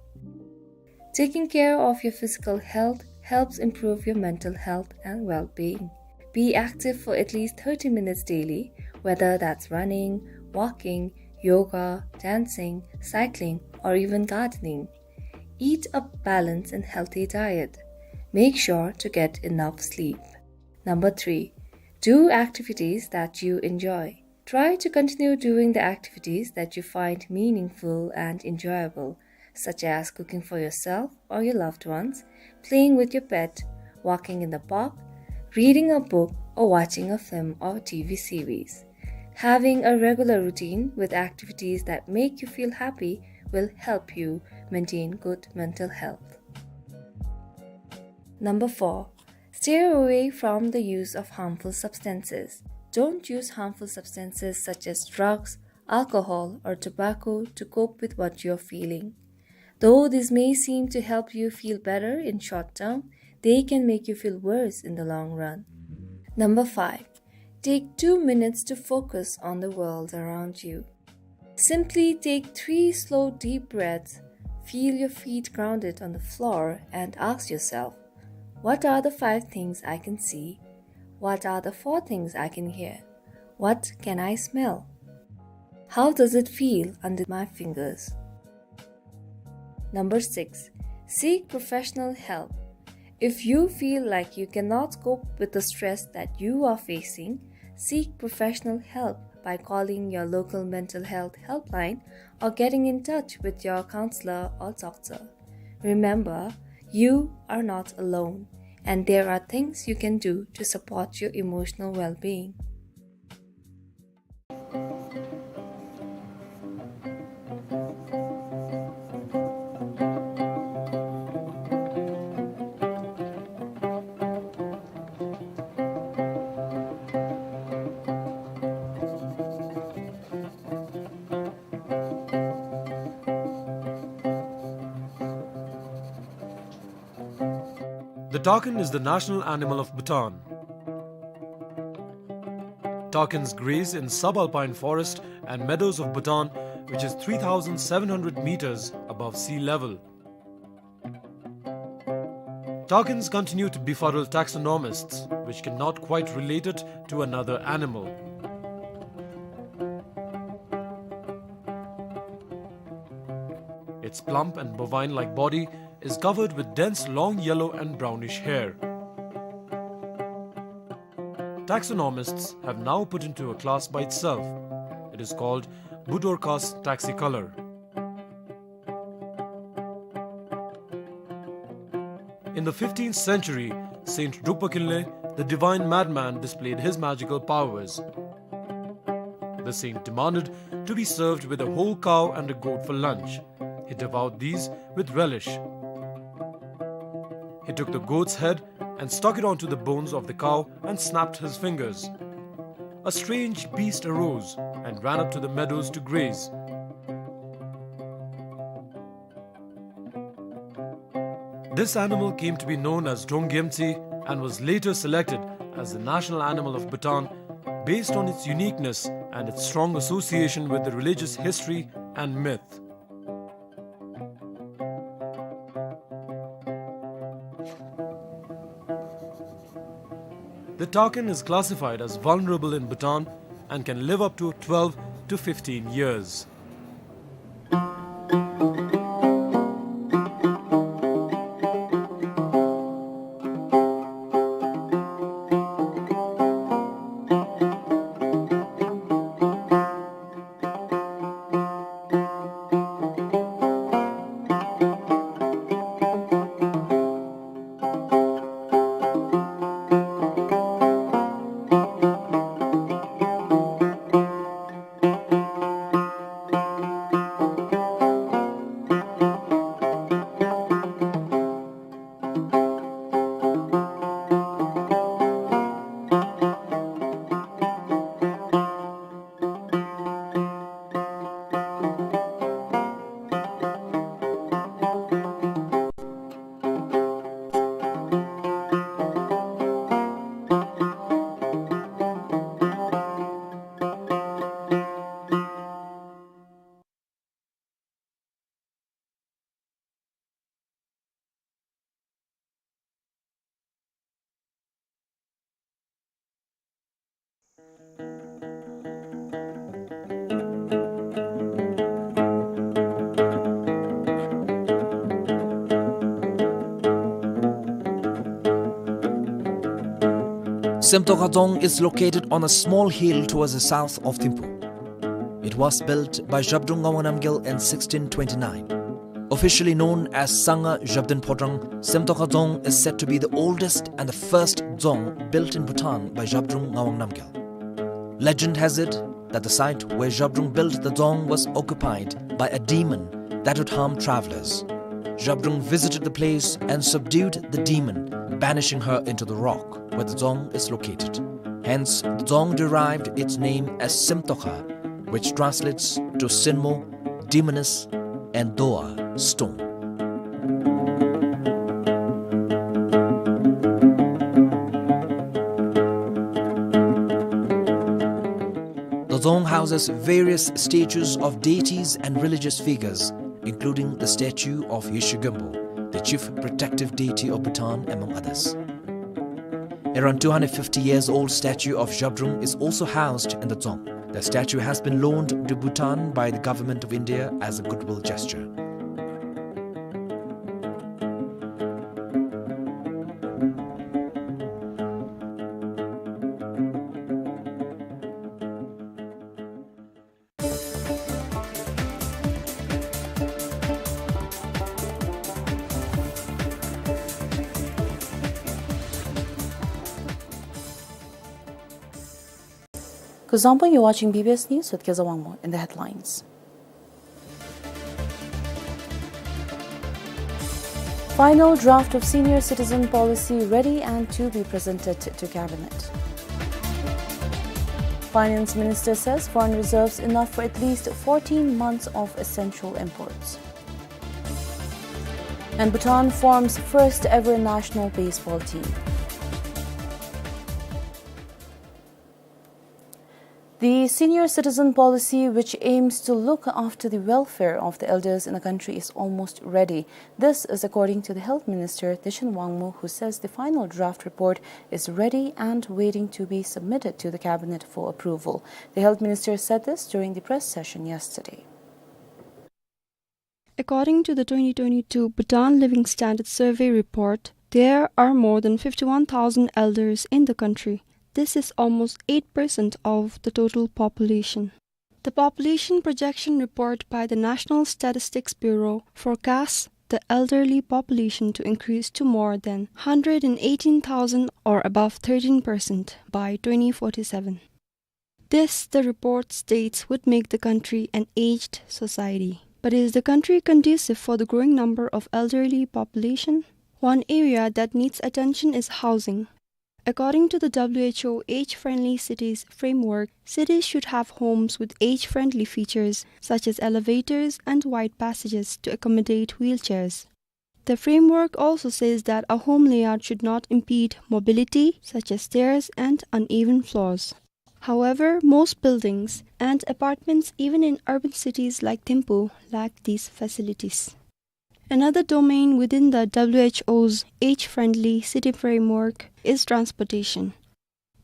Taking care of your physical health helps improve your mental health and well-being. Be active for at least thirty minutes daily, whether that's running, walking, yoga, dancing, cycling, or even gardening. Eat a balanced and healthy diet. Make sure to get enough sleep. Number three, do activities that you enjoy. Try to continue doing the activities that you find meaningful and enjoyable, such as cooking for yourself or your loved ones, playing with your pet, walking in the park, reading a book, or watching a film or T V series. Having a regular routine with activities that make you feel happy will help you maintain good mental health. Number four, steer away from the use of harmful substances. Don't use harmful substances such as drugs, alcohol, or tobacco to cope with what you're feeling. Though this may seem to help you feel better in short term, they can make you feel worse in the long run. Number five, take two minutes to focus on the world around you. Simply take three slow, deep breaths, feel your feet grounded on the floor, and ask yourself, "What are the five things I can see? What are the four things I can hear? What can I smell? How does it feel under my fingers?" Number six, seek professional help. If you feel like you cannot cope with the stress that you are facing, seek professional help by calling your local mental health helpline or getting in touch with your counselor or doctor. Remember, you are not alone, and there are things you can do to support your emotional well-being. The takin is the national animal of Bhutan. Takins graze in subalpine forest and meadows of Bhutan, which is three thousand seven hundred meters above sea level. Takins continue to befuddle taxonomists, which cannot quite relate it to another animal. Its plump and bovine-like body is covered with dense long yellow and brownish hair. Taxonomists have now put into a class by itself. It is called Budorcas taxicolor. In the fifteenth century, Saint Drukpa Kinley, the divine madman, displayed his magical powers. The saint demanded to be served with a whole cow and a goat for lunch. He devoured these with relish. He took the goat's head and stuck it onto the bones of the cow and snapped his fingers. A strange beast arose and ran up to the meadows to graze. This animal came to be known as Drongyemtsi and was later selected as the national animal of Bhutan based on its uniqueness and its strong association with the religious history and myth. The takin is classified as vulnerable in Bhutan and can live up to twelve to fifteen years. Semtokha Dzong is located on a small hill towards the south of Thimphu. It was built by Zhabdrung Ngawang Namgyel in sixteen twenty-nine. Officially known as Sangha Zhabdrung Phodrang, Semtokha Dzong is said to be the oldest and the first dzong built in Bhutan by Zhabdrung Ngawang Namgyel. Legend has it that the site where Zhabdrung built the dzong was occupied by a demon that would harm travelers. Zhabdrung visited the place and subdued the demon, banishing her into the rock where the dzong is located. Hence, the dzong derived its name as Simtokha, which translates to Sinmo, demoness, and Doa, stone. The dzong houses various statues of deities and religious figures, including the statue of Yeshe Gönpo, the chief protective deity of Bhutan, among others. Around two hundred fifty years old statue of Zhabdrung is also housed in the dzong. The statue has been loaned to Bhutan by the Government of India as a goodwill gesture. Kuzuzangpo, you're watching B B S News with Kezawangmo. In the headlines: Final draft of senior citizen policy ready and to be presented to cabinet. Finance minister says foreign reserves enough for at least fourteen months of essential imports. And Bhutan forms first ever national baseball team. The senior citizen policy, which aims to look after the welfare of the elders in the country, is almost ready. This is according to the Health Minister, Dechen Wangmo, who says the final draft report is ready and waiting to be submitted to the cabinet for approval. The Health Minister said this during the press session yesterday. According to the twenty twenty-two Bhutan Living Standard Survey report, there are more than fifty-one thousand elders in the country. This is almost eight percent of the total population. The population projection report by the National Statistics Bureau forecasts the elderly population to increase to more than hundred and eighteen thousand, or above thirteen percent, by twenty forty-seven. This, the report states, would make the country an aged society. But is the country conducive for the growing number of elderly population? One area that needs attention is housing. According to the W H O Age-Friendly Cities Framework, cities should have homes with age-friendly features such as elevators and wide passages to accommodate wheelchairs. The framework also says that a home layout should not impede mobility, such as stairs and uneven floors. However, most buildings and apartments, even in urban cities like Thimphu, lack these facilities. Another domain within the W H O's age-friendly city framework is transportation.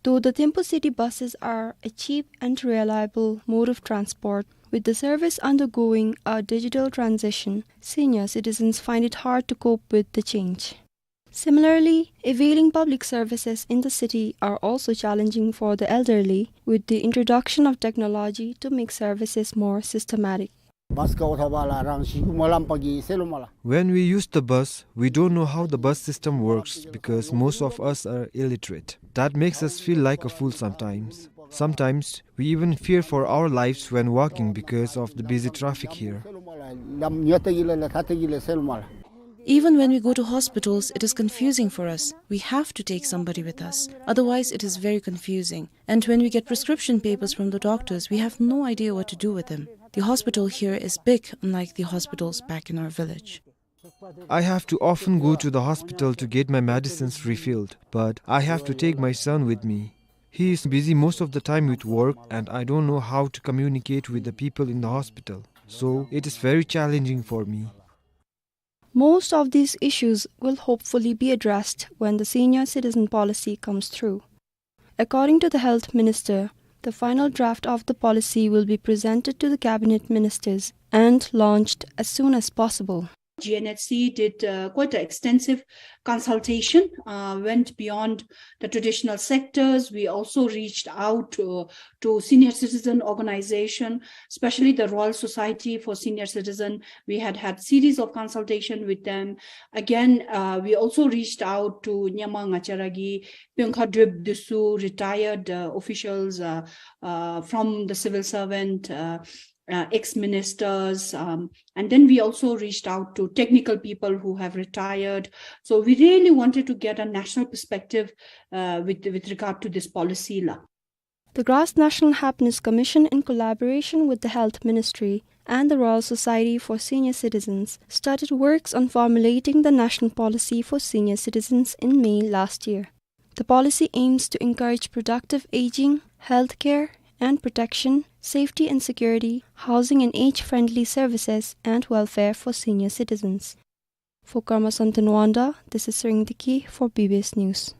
Though the Thimphu city buses are a cheap and reliable mode of transport, with the service undergoing a digital transition, senior citizens find it hard to cope with the change. Similarly, availing public services in the city are also challenging for the elderly, with the introduction of technology to make services more systematic. Bus ka otha bala rang shi uma lam pagi selu mala. When we use the bus, we don't know how the bus system works because most of us are illiterate. That makes us feel like a fool sometimes. Sometimes we even fear for our lives when walking because of the busy traffic here. Lam nyata gila la thata gila selu mala. Even when we go to hospitals, it is confusing for us. We have to take somebody with us. Otherwise, it is very confusing. And when we get prescription papers from the doctors, we have no idea what to do with them. The hospital here is big, unlike the hospitals back in our village. I have to often go to the hospital to get my medicines refilled, but I have to take my son with me. He is busy most of the time with work, and I don't know how to communicate with the people in the hospital. So, it is very challenging for me. Most of these issues will hopefully be addressed when the senior citizen policy comes through. According to the health minister, the final draft of the policy will be presented to the cabinet ministers and launched as soon as possible. G N H C did, uh, quite an extensive consultation, uh, went beyond the traditional sectors. We also reached out, uh, to senior citizen organization, especially the Royal Society for Senior Citizen. We had had series of consultation with them. Again, uh, we also reached out to Nyima Ngachara gi Pyongkha Drip Dusu, retired, uh, officials, uh, uh, from the civil servant, uh, uh, ex-ministers, um, and then we also reached out to technical people who have retired. So we really wanted to get a national perspective, uh, with, with regard to this policy la. The Graz National Happiness Commission, in collaboration with the Health Ministry and the Royal Society for Senior Citizens, started works on formulating the national policy for senior citizens in May last year. The policy aims to encourage productive aging, healthcare and protection, safety and security, housing and age-friendly services, and welfare for senior citizens. For Karma Santhan Wanda, this is Sering Diki for B B S News.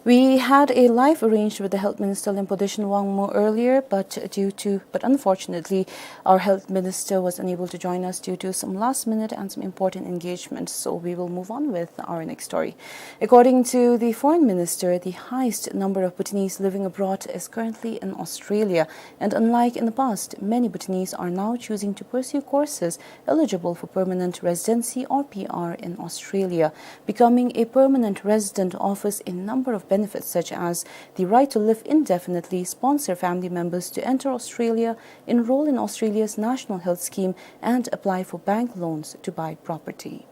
We had a live arranged with the Health Minister Limpo Deshun Wangmo earlier, but due to, but unfortunately, our Health Minister was unable to join us due to some last minute and some important engagements. So we will move on with our next story. According to the Foreign Minister, the highest number of Bhutanese living abroad is currently in Australia. And unlike in the past, many Bhutanese are now choosing to pursue courses eligible for permanent residency or P R in Australia. Becoming a permanent resident offers a number of benefits, such as the right to live indefinitely, sponsor family members to enter Australia, enroll in Australia's National Health Scheme, and apply for bank loans to buy property.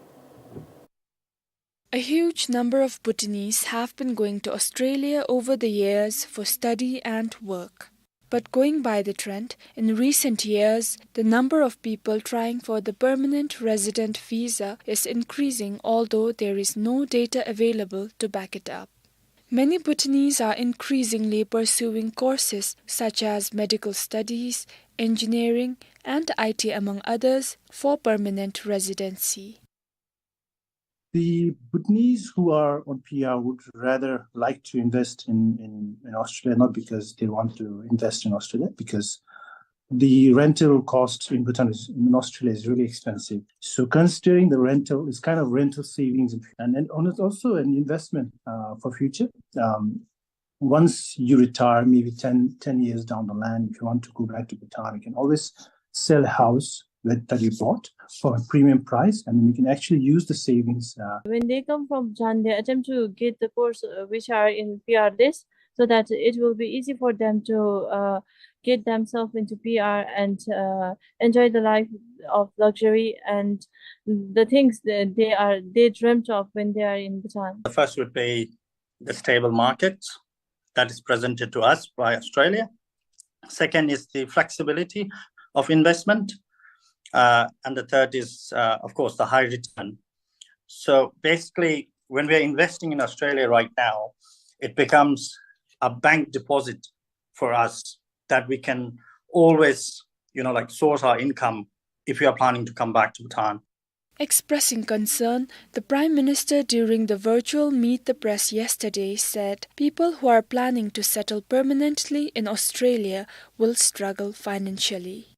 A huge number of Bhutanese have been going to Australia over the years for study and work. But going by the trend, in recent years, the number of people trying for the permanent resident visa is increasing, although there is no data available to back it up. Many Bhutanese are increasingly pursuing courses such as medical studies, engineering, and I T, among others, for permanent residency. The Bhutanese who are on P R would rather like to invest in, in, in Australia, not because they want to invest in Australia, because the rental cost in Bhutan is, in Australia is really expensive. So considering the rental is kind of rental savings and, and, and it's also an investment, uh, for future. Um, once you retire, maybe ten, ten years down the line, if you want to go back to Bhutan, you can always sell a house that, that you bought for a premium price, and then you can actually use the savings, uh, When they come from Bhutan, they attempt to get the course, uh, which are in P R list, so that it will be easy for them to, uh, get themselves into P R and, uh, enjoy the life of luxury and the things that they are, they dreamt of when they are in Bhutan. The first would be the stable market that is presented to us by Australia. Second is the flexibility of investment. Uh, and the third is, uh, of course, the high return. So basically, when we are investing in Australia right now, it becomes a bank deposit for us that we can always, you know, like, source our income if we are planning to come back to Bhutan. Expressing concern, the Prime Minister, during the virtual Meet the Press yesterday, said people who are planning to settle permanently in Australia will struggle financially.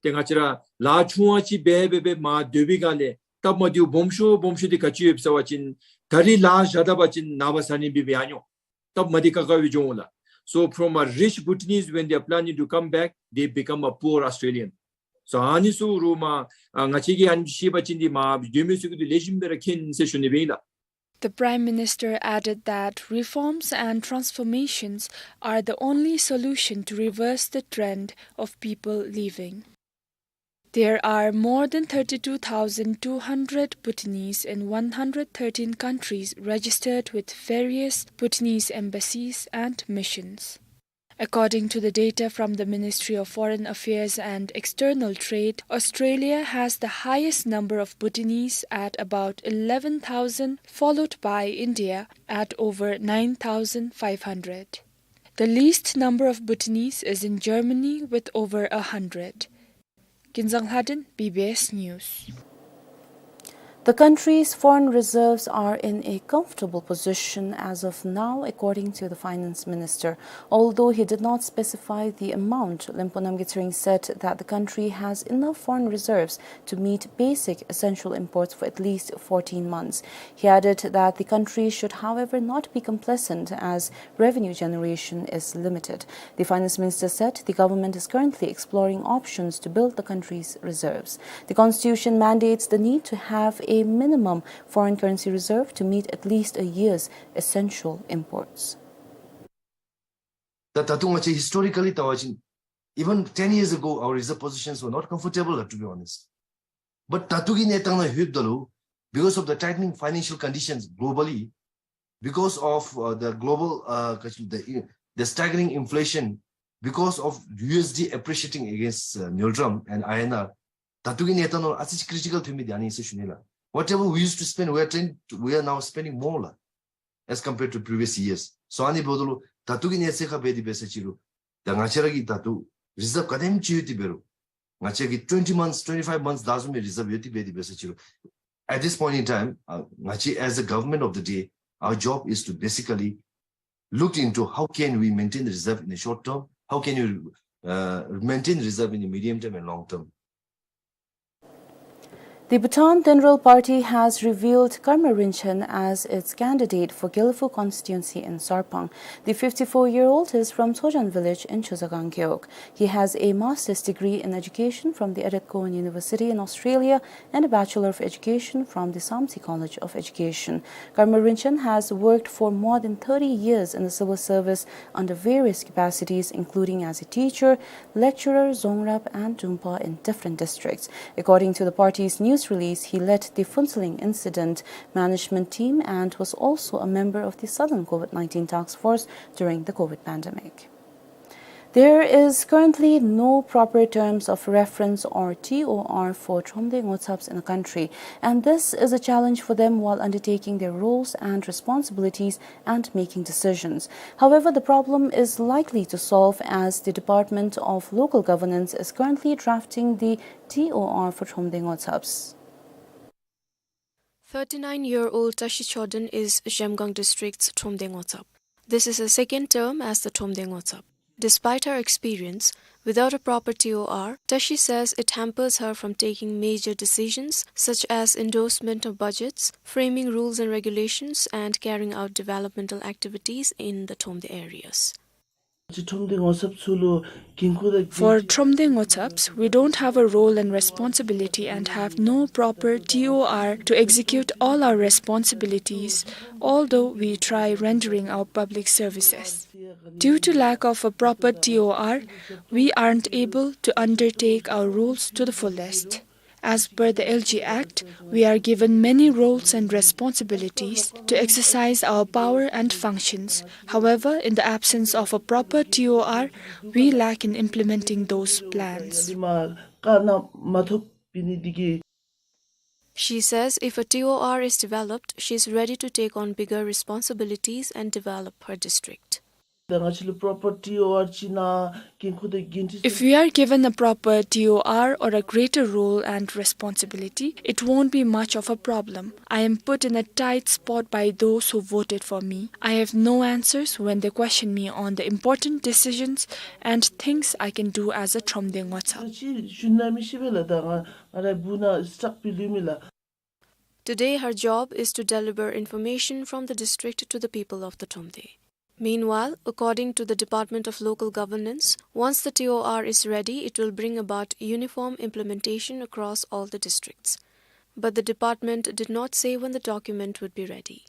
ཏེ་ང་བཅས་ར་ལཱ་ཆུང་བ་ཅིག་འབད་འབད་འབད་མར་སྡོད་པའི་སྒང་ལས་སྟབས་མ་བདེཝ་སྦོམ་ཤོས་སྦོམ་ཤོས་འདི་ག་ཅི་ཡོདཔ་ཟེར་བ་ཅིན་ད་རིས་ལཱ་བཞག་ད་པ་ཅིན་ནངས་པ་གཟའ་ཉི་མ་འབད་འབད་ཡར་འགྱོ། སྟབས་མ་བདེ་ཁག་ཁ་སྦེ་འགྱོ་འོང་ལགས། So from a rich Bhutanese, when they are planning to come back, they become a poor Australian. So ཨ་ནི་ཚུ་རུང་མར་ཨ་ང་བཅས་ཀྱིས་ཨ་ནི་ཤེས་པ་ཅིན་འདི་མར་སྡོད་མི་ཚུ་གིས་འདི་ལེགས་ཤོམ་སྦེ་ར་མཁྱེན་ཟེར་ཞུ་ནི་སྦེ་ཨིན་ལགས། The Prime Minister added that reforms and transformations are the only solution to reverse the trend of people leaving. There are more than thirty-two thousand two hundred Bhutanese in one hundred thirteen countries registered with various Bhutanese embassies and missions. According to the data from the Ministry of Foreign Affairs and External Trade, Australia has the highest number of Bhutanese at about eleven thousand, followed by India at over nine thousand five hundred. The least number of Bhutanese is in Germany with over a hundred. Kinzang Lhadon, B B S News. The country's foreign reserves are in a comfortable position as of now, according to the finance minister. Although he did not specify the amount, Limpo Namgay Tsering said that the country has enough foreign reserves to meet basic essential imports for at least fourteen months. He added that the country should, however, not be complacent as revenue generation is limited. The finance minister said the government is currently exploring options to build the country's reserves. The constitution mandates the need to have a minimum foreign currency reserve to meet at least a year's essential imports. ད་ད་ལྟོ་ང་བཅས་historically བལྟ་བ་ཅིན་ Even ten years ago, our reserve positions were not comfortable, to be honest. But ད་ལྟོ་གི་གནས་སྟངས་ནང་ལྷོདཔ་ད་ལུ། Because of the tightening financial conditions globally, because of, uh, the global, uh, the, the staggering inflation, because of U S D appreciating against, uh, ཉོ་སྒྲོམ and I N R, ད་ལྟོ་གི་གནས་སྟངས་ནང་ཨ་ཙི་ཅིག་ཀི་རི་ཊི་ཀལ་ཐོན་མི་འདི་ཨ་ནི་ཨིན་ཟེར་ཞུ་ནི་ལགས། Whatever we used to spend, we are trying to, we are now spending more ལགས, as compared to previous years. So ཨ་ནི་འབདཝ་ད་ལུ་ད་ལྟོ་གི་གནས་ཚད་ཁར་འབད་དེ་འབད་ས་ཅིག་རུང་ད་ང་བཅས་ར་གིས་ད་ལྟོ་རི་ཛརབ་ག་དེམ་ཅིག་ཡོད་དེ་འབད་རུང་ང་བཅས་ཀྱིས་twenty months, twenty-five months བདའ་ཚུགས་མི་རི་ཛརབ་ཡོད་དེ་འབད་དེ་འབད་ས་ཅིག་རུང་at this point in time, uh, ང་བཅས་as a government of the day, our job is to basically look into how can we maintain the reserve in the short term, how can we, uh, maintain reserve in the medium term and long term. The Bhutan Tynral Party has revealed Karma Rinchen as its candidate for Gelephu constituency in Sarpang. The fifty-four-year-old is from Tsojan village in Chozagang Gewog. He has a master's degree in education from the Edith Cowan University in Australia and a Bachelor of Education from the Samtse College of Education. Karma Rinchen has worked for more than thirty years in the civil service under various capacities, including as a teacher, lecturer, dzonghrab, and dungpa in different districts. According to the party's news release, he led the Phuentsholing incident management team and was also a member of the Southern COVID nineteen task force during the COVID pandemic. There is currently no proper terms of reference or T O R for Thromde Ngotsaps in the country, and this is a challenge for them while undertaking their roles and responsibilities and making decisions. However, the problem is likely to solve as the Department of Local Governance is currently drafting the T O R for Thromde Ngotsaps. Thirty-nine-year-old Tashi Choden is Zhemgang District's Thromde Ngotsap. This is her second term as the Thromde Ngotsap. Despite her experience, without a proper T O R, Tashi says it hampers her from taking major decisions such as endorsement of budgets, framing rules and regulations, and carrying out developmental activities in the Thromde areas. For Thromde Ngotsaps, we don't have a role and responsibility and have no proper T O R to execute all our responsibilities, although we try rendering our public services. Due to lack of a proper T O R, we aren't able to undertake our roles to the fullest. As per the L G Act, we are given many roles and responsibilities to exercise our power and functions. However, in the absence of a proper T O R, we lack in implementing those plans. She says if a T O R is developed, she is ready to take on bigger responsibilities and develop her district. If we are given a proper T O R or a greater role and responsibility, it won't be much of a problem. I am put in a tight spot by those who voted for me. I have no answers when they question me on the important decisions and things I can do as a Thromde Ngotsap. Today, her job is to deliver information from the district to the people of the Thromde. Meanwhile, according to the Department of Local Governance, once the T O R is ready, it will bring about uniform implementation across all the districts. But the department did not say when the document would be ready.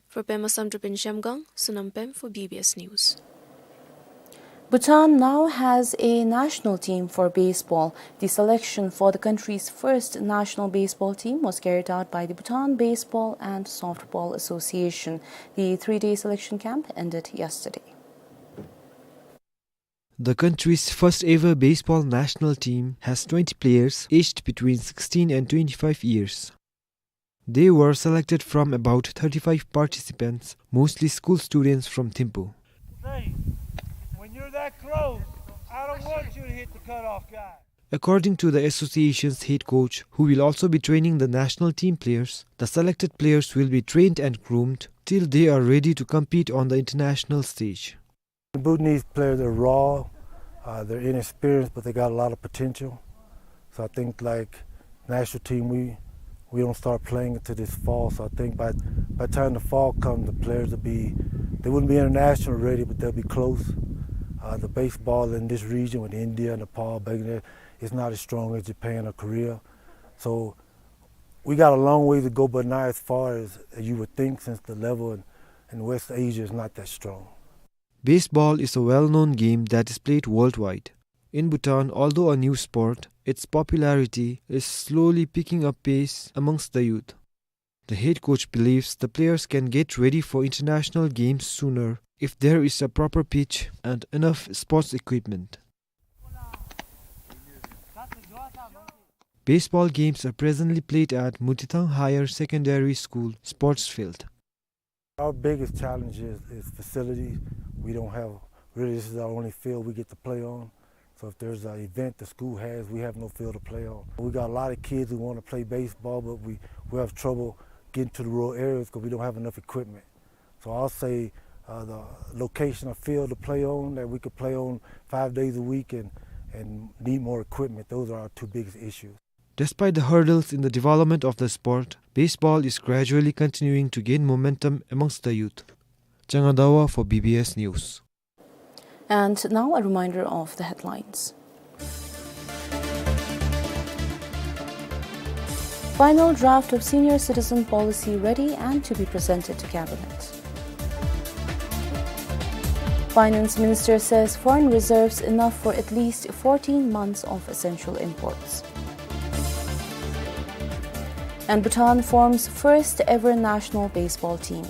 For Pema Samdrup in Zhemgang, Sonam Pem for B B S News. Bhutan now has a national team for baseball. The selection for the country's first national baseball team was carried out by the Bhutan Baseball and Softball Association. The three-day selection camp ended yesterday. The country's first ever baseball national team has twenty players aged between sixteen and twenty-five years. They were selected from about thirty-five participants, mostly school students from Thimphu. Hey, when you're that close, I don't want you to hit the cutoff guy. According to the association's head coach, who will also be training the national team players, the selected players will be trained and groomed till they are ready to compete on the international stage. The Bhutanese players are raw, uh, they're inexperienced, but they got a lot of potential. So I think, like, national team, we, we don't start playing until this fall. So I think by, by the time the fall comes, the players will be, they wouldn't be international ready, but they'll be close. Uh, the baseball in this region with India, Nepal, Bangladesh, is not as strong as Japan or Korea. So we got a long way to go, but not as far as, as you would think, since the level in, in West Asia is not that strong. Baseball is a well-known game that is played worldwide. In Bhutan, although a new sport, its popularity is slowly picking up pace amongst the youth. The head coach believes the players can get ready for international games sooner if there is a proper pitch and enough sports equipment. Baseball games are presently played at Mutithang Higher Secondary School sports field. Our biggest challenge is, is facilities. We don't have, really, this is our only field we get to play on. So if there's an event the school has, we have no field to play on. We got a lot of kids who wanna play baseball, but we, we have trouble getting to the rural areas 'cause we don't have enough equipment. So I'll say, uh, the location of field to play on, that we could play on five days a week and, and need more equipment. Those are our two biggest issues. Despite the hurdles in the development of the sport, baseball is gradually continuing to gain momentum amongst the youth. Changa Dawa for B B S News. And now a reminder of the headlines. Final draft of senior citizen policy ready and to be presented to cabinet. Finance Minister says foreign reserves enough for at least fourteen months of essential imports. And Bhutan forms first ever national baseball team.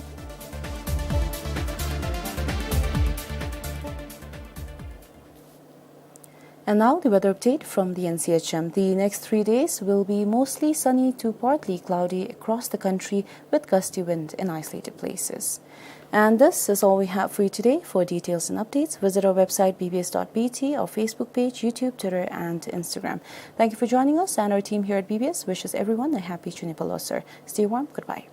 And now the weather update from the N C H M. The next three days will be mostly sunny to partly cloudy across the country with gusty wind in isolated places. And this is all we have for you today. For details and updates, visit our website B B S dot B T, our Facebook page, YouTube, Twitter, and Instagram. Thank you for joining us, and our team here at B B S wishes everyone a happy Chunye Palosar. Stay warm. Goodbye.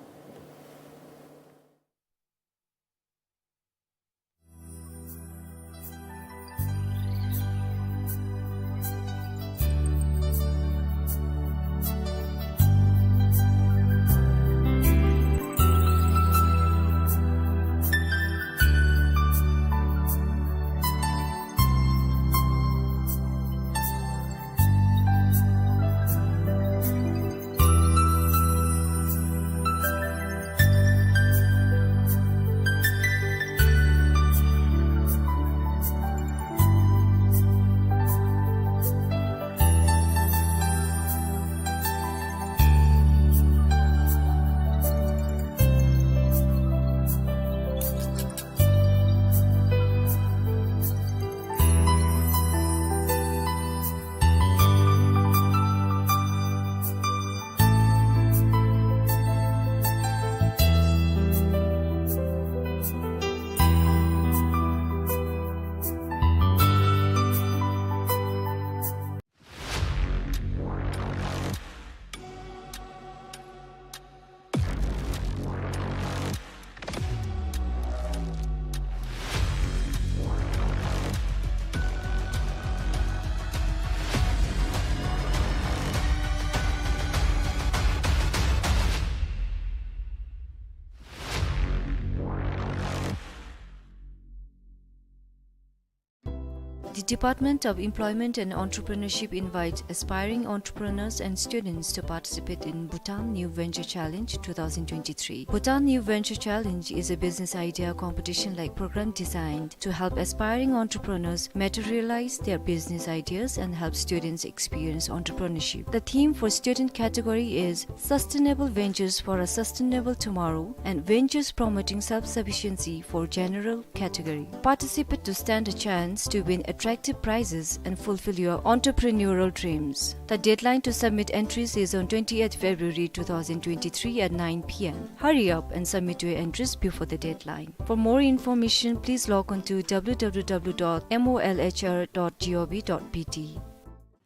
The Department of Employment and Entrepreneurship invites aspiring entrepreneurs and students to participate in Bhutan New Venture Challenge two thousand twenty-three. Bhutan New Venture Challenge is a business idea competition-like program designed to help aspiring entrepreneurs materialize their business ideas and help students experience entrepreneurship. The theme for student category is Sustainable Ventures for a Sustainable Tomorrow and Ventures Promoting Self-Sufficiency for General category. Participate to stand a chance to win attractive prizes and fulfill your entrepreneurial dreams. The deadline to submit entries is on twentieth February two thousand twenty-three at nine P M. Hurry up and submit your entries before the deadline. For more information, please log on to W W W dot M O L H R dot G O V dot B T.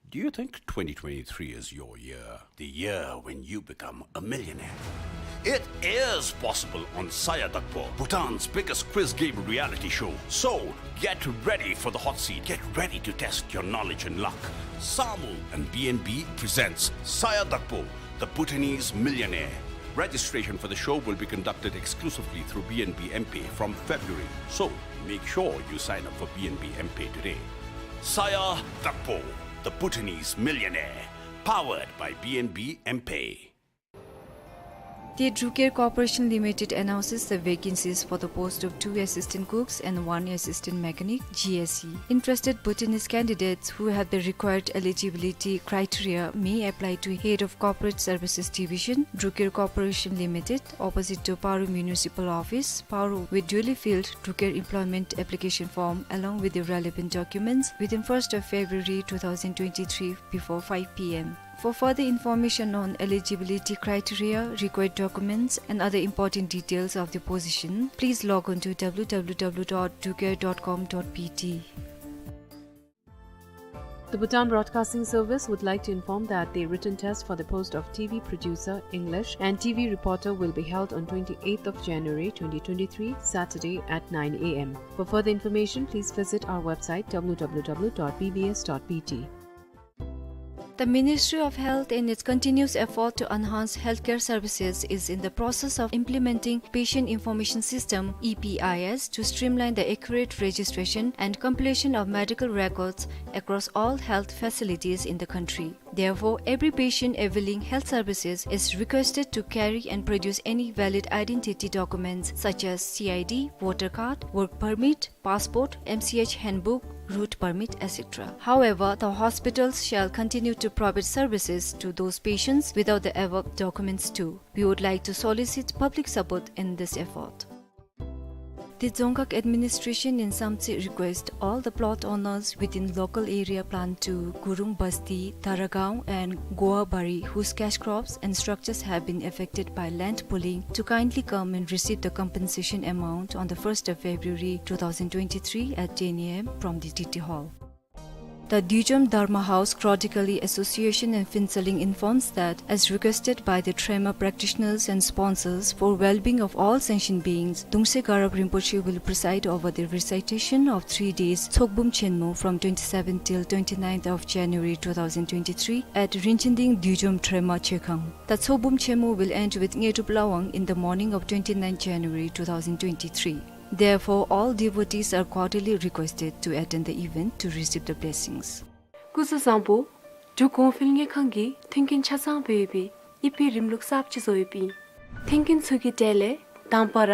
Do you think twenty twenty-three is your year? The year when you become a millionaire? It is possible on Saya Dakpo, Bhutan's biggest quiz game reality show. So, get ready for the hot seat. Get ready to test your knowledge and luck. Samu and B N B presents Saya Dakpo, the Bhutanese Millionaire. Registration for the show will be conducted exclusively through B N B M Pay from February. So, make sure you sign up for B N B M Pay today. Saya Dakpo, the Bhutanese Millionaire, powered by B N B M Pay. The Drucare Corporation Limited announces the vacancies for the post of two assistant cooks and one assistant mechanic, G S E. Interested Bhutanese candidates who have the required eligibility criteria may apply to Head of Corporate Services Division, Drucare Corporation Limited, opposite to Paro Municipal Office, Paro, with duly filled Drucare employment application form along with the relevant documents within first of February two thousand twenty-three before five P M. For further information on eligibility criteria, required documents, and other important details of the position, please log on to W W W dot drucare dot com dot B T. The Bhutan Broadcasting Service would like to inform that the written test for the post of T V producer, English, and T V reporter will be held on twenty-eighth of January twenty twenty-three, Saturday at nine A M. For further information, please visit our website W W W dot B B S dot B T. The Ministry of Health, in its continuous effort to enhance healthcare services, is in the process of implementing Patient Information System, E P I S, to streamline the accurate registration and compilation of medical records across all health facilities in the country. Therefore, every patient availing health services is requested to carry and produce any valid identity documents such as C I D, voter card, work permit, passport, M C H handbook, route permit, et cetera. However, the hospitals shall continue to provide services to those patients without the above documents too. We would like to solicit public support in this effort. The Dzongkhag administration in Samtse request all the plot owners within local area plan two, Gurung Basti, Taragaon and Goabari, whose cash crops and structures have been affected by land pooling, to kindly come and receive the compensation amount on the first of February two thousand twenty-three at ten A M from the T T Hall. The Dujom Dharma House Chronically Association in Phuentsholing informs that, as requested by the Trema practitioners and sponsors for well-being of all sentient beings, Dungse Garab Rinpoche will preside over the recitation of three days Tsokbum Chenmo from twenty-seventh till twenty-ninth of January two thousand twenty-three at Rinchen Ding Dujom Trema Chekhang. The Tsokbum Chenmo will end with Ngedrup Lawang in the morning of twenty-ninth January two thousand twenty-three. Therefore, all devotees are cordially requested to attend the event to receive the blessings. སྐུ་གཟུགས་བཟང་པོ། འབྲུག་གོང་འཕེལ་དངུལ་ཁང་གིས་མཐུན་རྐྱེན་ཆ་ཚང་སྦེ་ཡོད་པའི་ཨི་ཕི་རིམ་ལུགས་གསརཔ་ཅིག་བཟོ་ཡོདཔ་ཨིན། མཐུན་རྐྱེན་ཚུ་གི་གྲས་ལས་དང་པ་ར་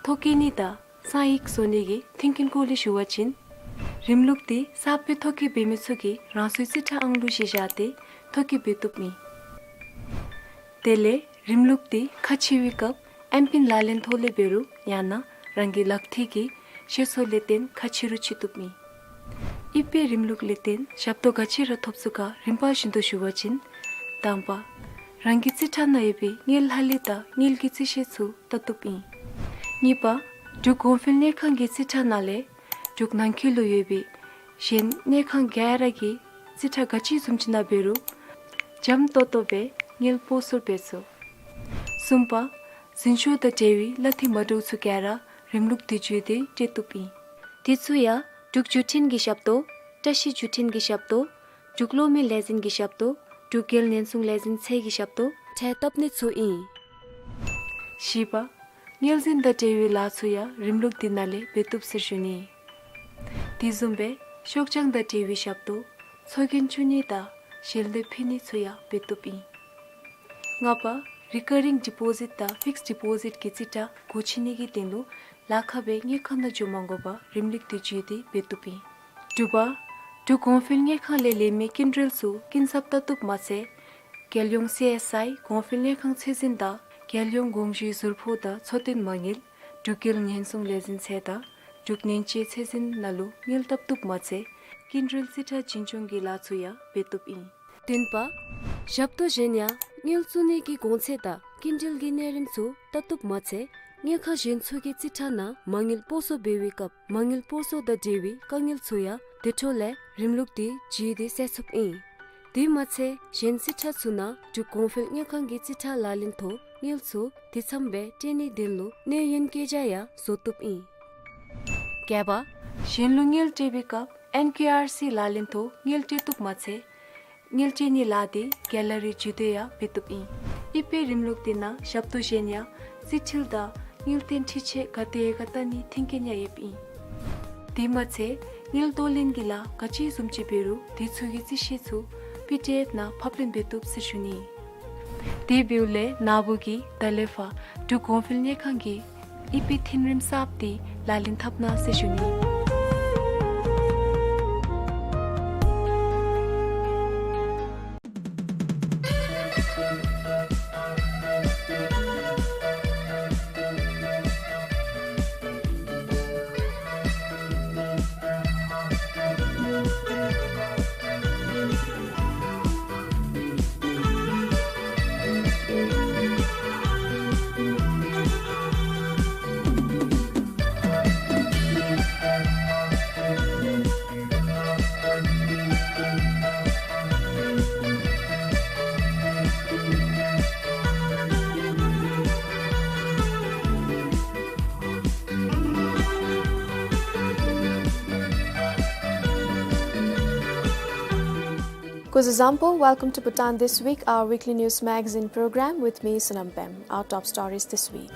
ཐོ་བཀོད་ནི་དང་གསང་ཡིག་བཟོ་ནི་གི་མཐུན་རྐྱེན་སྐོར་ལས་ཞུ་བ་ཅིན། རིམ་ལུགས་འདི་གསརཔ་སྦེ་ཐོ་བཀོད་འབད་མི་ཚུ་གིས་རང་སོའི་རྩིས་ཁྲ་ཨང་གླུ་བཞེས་བཞག་སྟེ་ཐོ་བཀོད་འབད་བཏུབ་ཨིན། དེ་ལས་རིམ་ལུགས་འདི་ཁ་ཕྱེ་བའི་སྐབས་ཨེམ་པིན་ལག་ལེན་ཐོག་ལས་འབད་རུང་ཡང་ན་རང་གི་ལག་ཐིག་གི་ཤེས་ཚད་ལས་བརྟེན་ཁ་ཕྱེ་རུང་ཕྱེ་བཏུབ་ཨིན། ཨི་ཕི་རིམ་ལུགས་ལས་བརྟེན་ཞབས་ཏོག་ག་ཅི་ར་ཐོབ་ཚུགས་ག་རིམ་པ་བཞིན་དུ་ཞུ་བ་ཅིན། དང་པ། རང་གི་རྩིས་ཁྲ་ནང་ཡོད་པའི་དངུལ་ལྷག་ལུས་དང་དངུལ་གྱི་རྩིས་ཤེས་ཚུ་བལྟ་བཏུབ་ཨིན། གཉིས་པ། འབྲུག་གོང་འཕེལ་དངུལ་ཁང་གི་རྩིས་ཁྲ་ནང་ལས་འབྲུག་ནང་འཁོད་ལུ་ཡོད་པའི་གཞན་དངུལ་ཁང་ག་ར་གི་རྩིས་ཁྲ་ག་ཅི་བཟུམ་ཅིག་ནང་འབད་རུང་འཇམ་ཏོང་ཏོ་སྦེ་དངུལ་སྤོ་སོར་འབད་ཚུགས། གསུམ་པ། འཛིན་སྐྱོང་དང་འབྲེལ་བའི་གླ་འཐུས་མ་འདྲཝ་ཚུ་ག་ར་རིམ་ལུགས་འདི་བརྒྱུད་དེ་སྤྲོད་བཏུབ་ཨིན། དེ་ཚུ་ཡང་འབྲུག་བརྒྱུད་འཕྲིན་གྱི་ཞབས་ཏོག་བཀྲ་ཤིས་བརྒྱུད་འཕྲིན་གྱི་ཞབས་ཏོག་འབྲུག་གློག་མེ་ལས་འཛིན་གྱི་ཞབས་ཏོག་འབྲུག་རྒྱལ་ཉེན་སྲུང་ལས་འཛིན་ཚད་ཀྱི་ཞབས་ཏོག་འཕྲལ་བཏབ་ནི་ཚུ་ཨིན། བཞི་པ། དངུལ་འཛིན་དང་འབྲེལ་བའི་ལཱ་ཚུ་ཡང་རིམ་ལུགས་འདི་ནང་ལས་འབད་བཏུབ་ཟེར་ཞུ་ནི། དེ་བཟུམ་སྦེ་ཤོག་བྱང་དང་འབྲེལ་བའི་ཞབས་ཏོག་ཚོགས་རྒྱན་བཙུགས་ནི་དང་ཞལ་འདེབས་ཕུལ་ནི་ཚུ་ཡང་འབད་བཏུབ་ཨིན། ལྔ་པ། རི་ཀ་རིང་ཌི་པོ་ཟིཊ་དང་ཕིགསཌ་ཌི་པོ་ཟིཊ་གི་རྩིས་ཁྲ་སྒོ་ཕྱེ་ནི་གི་དོན་ལུ་ལཱ་ཁག་སྦེ་དངུལ་ཁང་ནང་འགྱོ་མ་དགོ་པར་རིམ་ལུགས་འདི་བརྒྱུད་དེ་འབད་བཏུབ་ཨིན། དྲུག་པ། འབྲུག་གོང་འཕེལ་དངུལ་ཁང་ལས་ལེན་མི་སྐྱིན་འགྲུལ་ཚུ་སྐྱིན་ཚབ་བལྟ་བཏུབ་མ་ཚད། རྒྱལ་ཡོངས་སི་ཨེསི་ཨའི་གོང་འཕེལ་དངུལ་ཁང་ཚད་འཛིན་དང་རྒྱལ་ཡོངས་དགོངས་ཞུའི་ཟུར་ཕོགས་དང་འཚོ་རྟེན་མ་དངུལ་འབྲུག་རྒྱལ་ཉེན་སྲུང་ལས་འཛིན་ཚད་དང་འབྲུག་ནན་ཅེ་ཚད་འཛིན་ནང་ལུ་དངུལ་བལྟ་བཏུབ་མ་ཚད། སྐྱིན་འགྲུལ་རྩིས་ཁྲ་འཛིན་སྐྱོང་གི་ལཱ་ཚུ་ཡང་འབད་བཏུབ་ཨིན། བདུན་པ། ཞབས་ཏོག་གཞན་ཡང་དངུལ་བཙུགས་ནི་གི་གོང་ཚད་དང་སྐྱིན་འགྲུལ་གྱི་གནས་རིམ་ཚུ་བལྟ་བཏུབ་མ་ཚད། དངུལ་ཁང་གཞན་ཚུ་གི་རྩིས་ཁྲ་ནང་མ་དངུལ་སྤོ་སོར་འབད་བའི་སྐབས་མ་དངུལ་སྤོ་སོར་དང་འབྲེལ་བའི་དཀའ་ངལ་ཚུ་ཡང་དེ་འཕྲོ་ལས་རིམ་ལུགས་འདི་བརྒྱུད་དེ་སེལ་ཚུགསཔ་ཨིན། དེ་མ་ཚད་གཞན་རྩིས་ཁྲ་ཚུ་ནང་འབྲུག་གོང་འཕེལ་དངུལ་ཁང་གི་རྩིས་ཁྲ་ལག་ལེན་ཐོག་དངུལ་ཚུ་དེ་ཚམ་སྦེ་སྤྲོད་ནིའི་དོན་ལུ་གནས་ཡུན་བཀོད་རྒྱ་ཡང་བཟོ་བཏུབ་ཨིན། བརྒྱད་པ། གཞན་ལུ་དངུལ་སྤྲོད་པའི་སྐབས་ཨེན་ཀེ་ཨར་སི་ལག་ལེན་ཐོག་དངུལ་སྤྲོད་བཏུབ་མ་ཚད། དངུལ་སྤྲོད་ནིའི་ལཱ་འདི་གེ་ལ་རི་བརྒྱུད་དེ་ཡང་འབད་བཏུབ་ཨིན། ཨི་ཕི་རིམ་ལུགས་འདི་ནང་ཞབས་ཏོག་གཞན་ཡང་རྩིས་འཕྲུལ་དང་དངུལ་རྟེན་འཕྲུལ་ཆས་ག་དེ་ག་བལྟ་ནིའི་མཐུན་རྐྱེན་ཡང་ཡོདཔ་ཨིན། དེ་མ་ཚད་དངུལ་གཏོར་ལེན་གྱི་ལཱ་ག་ཅི་བཟུམ་ཅིག་འབད་རུང་དེ་ཚུ་གི་རྩིས་ཤེས་ཚུ་པི་ཌི་ཨེཕ་ནང་ཕབ་ལེན་འབད་བཏུབ་ཟེར་ཞུ་ནི། དེ་འབདཝ་ལས་ནཱ་བུ་གིས་ད་ལས་ཕར་འབྲུག་གོང་འཕེལ་དངུལ་ཁང་གི་ཨི་པི་མཐུན་རིམ་གསརཔ་དེ་ལག་ལེན་འཐབ་གནང་ཟེར་ཞུ་ནི། Kuzu zampo, welcome to Bhutan This Week, our weekly news magazine program with me, Sonam Pem. Our top stories this week.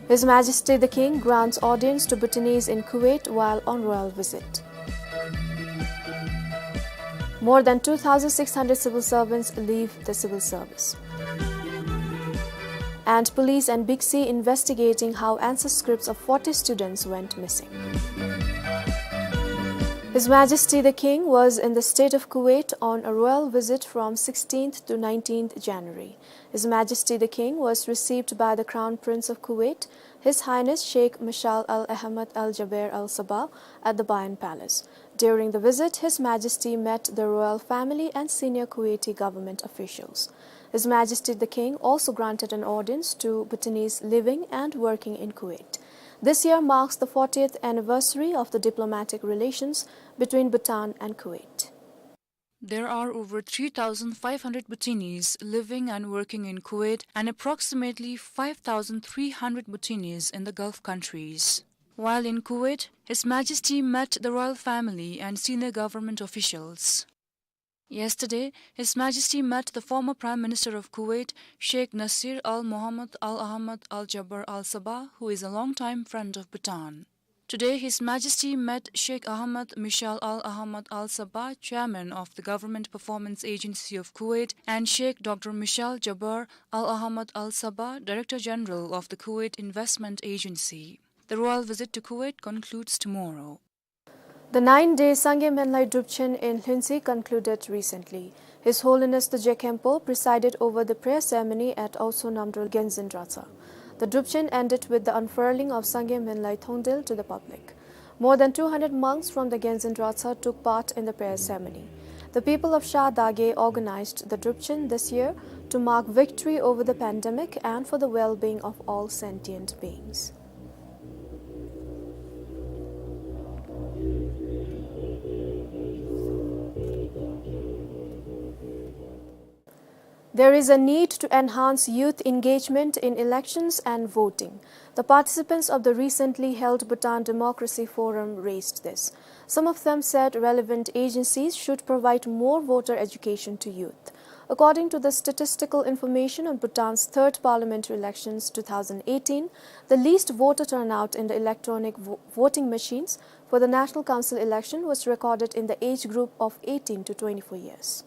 His Majesty the King grants audience to Bhutanese in Kuwait while on royal visit. More than two thousand six hundred civil servants leave the civil service. And police and Big C investigating how answer scripts of forty students went missing. His Majesty the King was in the state of Kuwait on a royal visit from sixteenth to nineteenth January. His Majesty the King was received by the Crown Prince of Kuwait, His Highness Sheikh Mashal Al Ahmad Al Jaber Al Sabah, at the Bayan Palace. During the visit, His Majesty met the royal family and senior Kuwaiti government officials. His Majesty the King also granted an audience to Bhutanese living and working in Kuwait. This year marks the fortieth anniversary of the diplomatic relations between Bhutan and Kuwait. There are over three thousand five hundred Bhutanese living and working in Kuwait and approximately five thousand three hundred Bhutanese in the Gulf countries. While in Kuwait, His Majesty met the royal family and senior government officials. Yesterday, His Majesty met the former Prime Minister of Kuwait, Sheikh Nasir Al Mohammed Al Ahmad Al Jaber Al Sabah, who is a long-time friend of Bhutan. Today, His Majesty met Sheikh Ahmad Mishal Al Ahmad Al Sabah, Chairman of the Government Performance Agency of Kuwait, and Sheikh Doctor Mishal Jaber Al Ahmad Al Sabah, Director General of the Kuwait Investment Agency. The royal visit to Kuwait concludes tomorrow. The nine-day Sangay Menlay Drupchen in Lhuentse concluded recently. His Holiness the Je Khenpo presided over the prayer ceremony at Aoso Namdrol Genzin Dratshang. The Drupchen ended with the unfurling of Sangay Menlay Thongdel to the public. More than two hundred monks from the Genzin Dratshang took part in the prayer ceremony. The people of Sha Dage organized the Drupchen this year to mark victory over the pandemic and for the well-being of all sentient beings. There is a need to enhance youth engagement in elections and voting. The participants of the recently held Bhutan Democracy Forum raised this. Some of them said relevant agencies should provide more voter education to youth. According to the statistical information on Bhutan's third parliamentary elections two thousand eighteen, the least voter turnout in the electronic vo-, voting machines for the National Council election was recorded in the age group of eighteen to twenty-four years.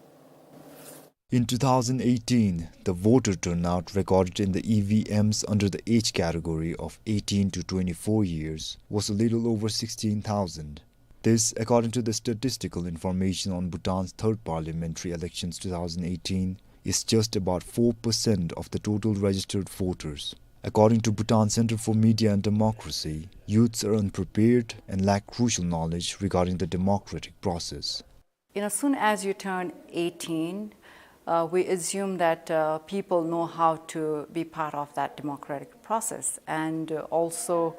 In two thousand eighteen, the voter turnout recorded in the E V Ms under the age category of eighteen to twenty-four years was a little over sixteen thousand. This, according to the statistical information on Bhutan's third parliamentary elections two thousand eighteen, is just about four percent of the total registered voters. According to Bhutan Center for Media and Democracy, youths are unprepared and lack crucial knowledge regarding the democratic process. You know, soon as you turn eighteen, uh, we assume that, uh, people know how to be part of that democratic process and, uh, also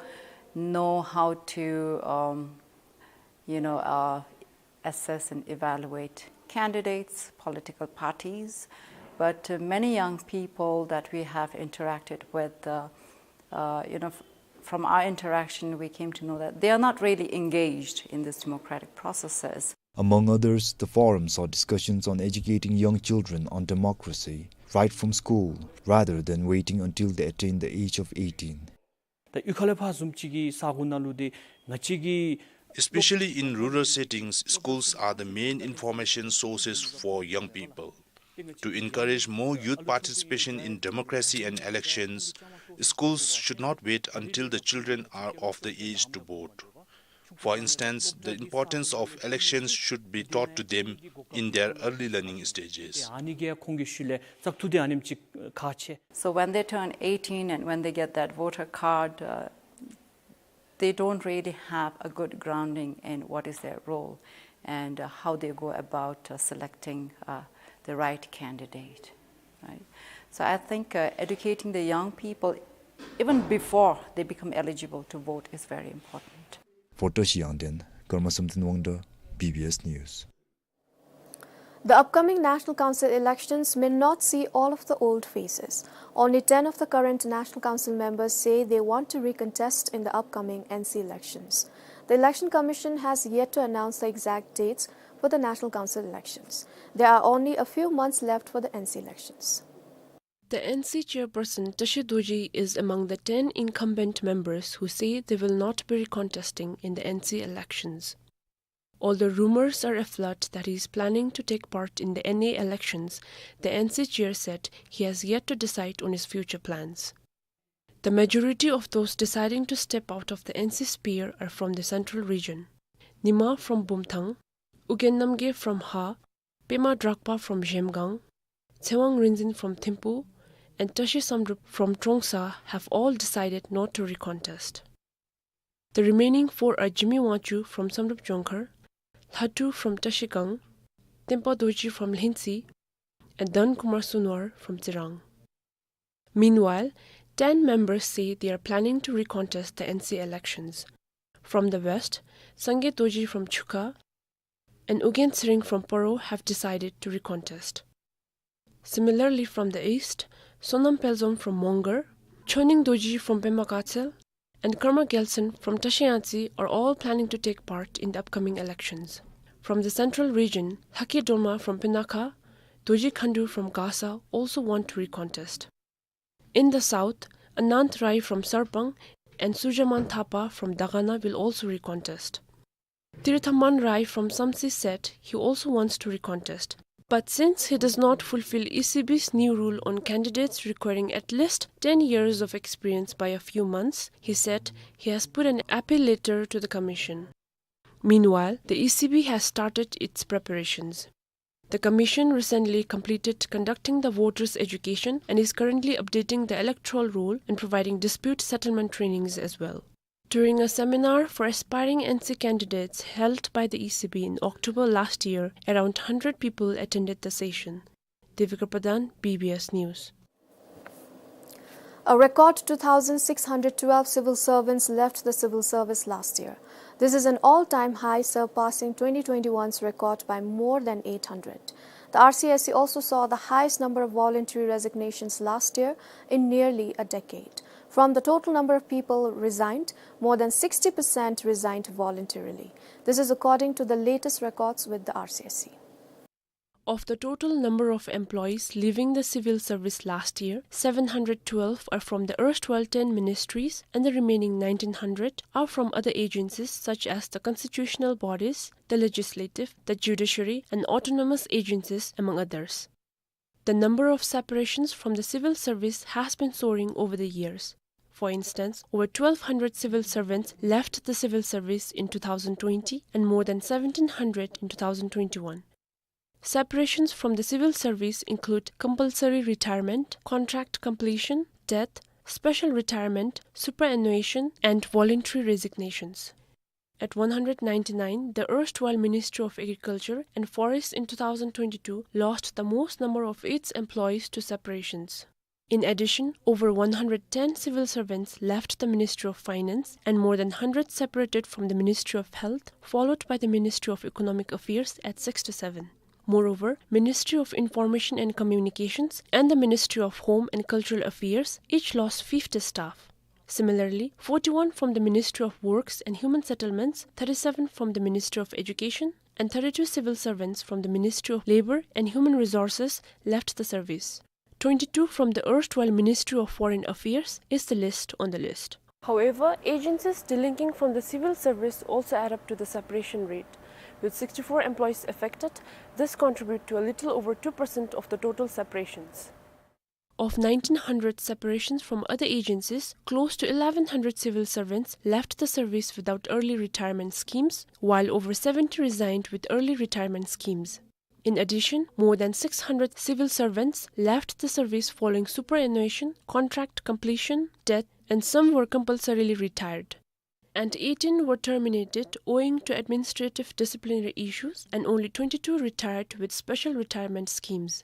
know how to, um, you know, uh, assess and evaluate candidates, political parties. But, uh, many young people that we have interacted with, uh, uh, you know, f-, from our interaction, we came to know that they are not really engaged in these democratic processes. Among others, the forum saw discussions on educating young children on democracy right from school, rather than waiting until they attain the age of eighteen. ད་གཡུས་ཁ་ལས་ཕར་བཟུམ་ཅིག་གི་ས་གོ་ནང་ལུ་ཏེ་ང་བཅས་ཀྱི Especially in rural settings, schools are the main information sources for young people. To encourage more youth participation in democracy and elections, schools should not wait until the children are of the age to vote. For instance, the importance of elections should be taught to them in their early learning stages. ཨ་ནི་གིས་ཁོང་གི་ཤུལ་ལས་བཙག་འཐུ་འདི་ཨ་ནེམ་ཅིག་ཁག་ཆེ། So when they turn eighteen and when they get that voter card, uh, they don't really have a good grounding in what is their role and, uh, how they go about, uh, selecting, uh, the right candidate, right? So I think, uh, educating the young people, even before they become eligible to vote, is very important. For Tashi Yangden, Karma Samten Wangda, B B S News. The upcoming National Council elections may not see all of the old faces. Only ten of the current National Council members say they want to recontest in the upcoming N C elections. The Election Commission has yet to announce the exact dates for the National Council elections. There are only a few months left for the N C elections. The N C chairperson Tashi Dorji is among the ten incumbent members who say they will not be recontesting in the N C elections. Although rumors are afloat that he is planning to take part in the N A elections, the N C chair said he has yet to decide on his future plans. The majority of those deciding to step out of the N C sphere are from the central region. Nima from Bumthang, Ugyen Namgay from Ha, Pema Drakpa from Zhemgang, Tsewang Rinzin from Thimphu, and Tashi Samdrup from Trongsa have all decided not to recontest. The remaining four are Jigme Wangchuk from Samdrup Jongkhar, Lhatu from Tashigang, Tempa Dorji from Lhintsi, and Dhankumar Sunwar from Tsirang. Meanwhile, ten members say they are planning to recontest the N C elections. From the west, Sangay Dorji from Chukha and Ugyen Tshering from Paro have decided to recontest. Similarly, from the east, Sonam Pelzom from Mongar, Choning Dorji from Pema Gatshel, and Karma Gyaltshen from Tashi Yangtse are all planning to take part in the upcoming elections. From the central region, Lhakey Dolma from Pinakha, Dorji Khandu from Gasa also want to recontest. In the south, Anant Rai from Sarpang and Surjaman Thapa from Dagana will also recontest. Tirthaman Rai from Samtse said he also wants to recontest. But since he does not fulfill E C B's new rule on candidates requiring at least ten years of experience by a few months, he said he has put an appeal letter to the commission. Meanwhile, the E C B has started its preparations. The commission recently completed conducting the voters' education and is currently updating the electoral roll and providing dispute settlement trainings as well. During a seminar for aspiring N C candidates held by the E C B in October last year, around hundred people attended the session. Devikar Pradhan, B B S News. A record two thousand six hundred twelve civil servants left the civil service last year. This is an all-time high, surpassing twenty twenty-one's record by more than eight hundred. The R C S C also saw the highest number of voluntary resignations last year in nearly a decade. From the total number of people resigned, more than sixty percent resigned voluntarily. This is according to the latest records with the R C S C. Of the total number of employees leaving the civil service last year, seven hundred twelve are from the erstwhile ten ministries and the remaining nineteen hundred are from other agencies such as the constitutional bodies, the legislative, the judiciary, and autonomous agencies, among others. The number of separations from the civil service has been soaring over the years. For instance, over twelve hundred civil servants left the civil service in two thousand twenty and more than seventeen hundred in two thousand twenty-one. Separations from the civil service include compulsory retirement, contract completion, death, special retirement, superannuation, and voluntary resignations. At one hundred ninety-nine, the erstwhile Ministry of Agriculture and Forests in two thousand twenty-two lost the most number of its employees to separations. In addition, over one hundred ten civil servants left the Ministry of Finance and more than hundred separated from the Ministry of Health, followed by the Ministry of Economic Affairs at sixty-seven. Moreover, Ministry of Information and Communications and the Ministry of Home and Cultural Affairs each lost fifty staff. Similarly, forty-one from the Ministry of Works and Human Settlements, thirty-seven from the Ministry of Education, and thirty-two civil servants from the Ministry of Labour and Human Resources left the service. Twenty-two from the erstwhile Ministry of Foreign Affairs is the least on the list. However, agencies delinking from the civil service also add up to the separation rate. With sixty-four employees affected, this contributes to a little over two percent of the total separations. Of nineteen hundred separations from other agencies, close to eleven hundred civil servants left the service without early retirement schemes, while over seventy resigned with early retirement schemes. In addition, more than six hundred civil servants left the service following superannuation, contract completion, death, and some were compulsorily retired. And eighteen were terminated owing to administrative disciplinary issues, and only twenty-two retired with special retirement schemes.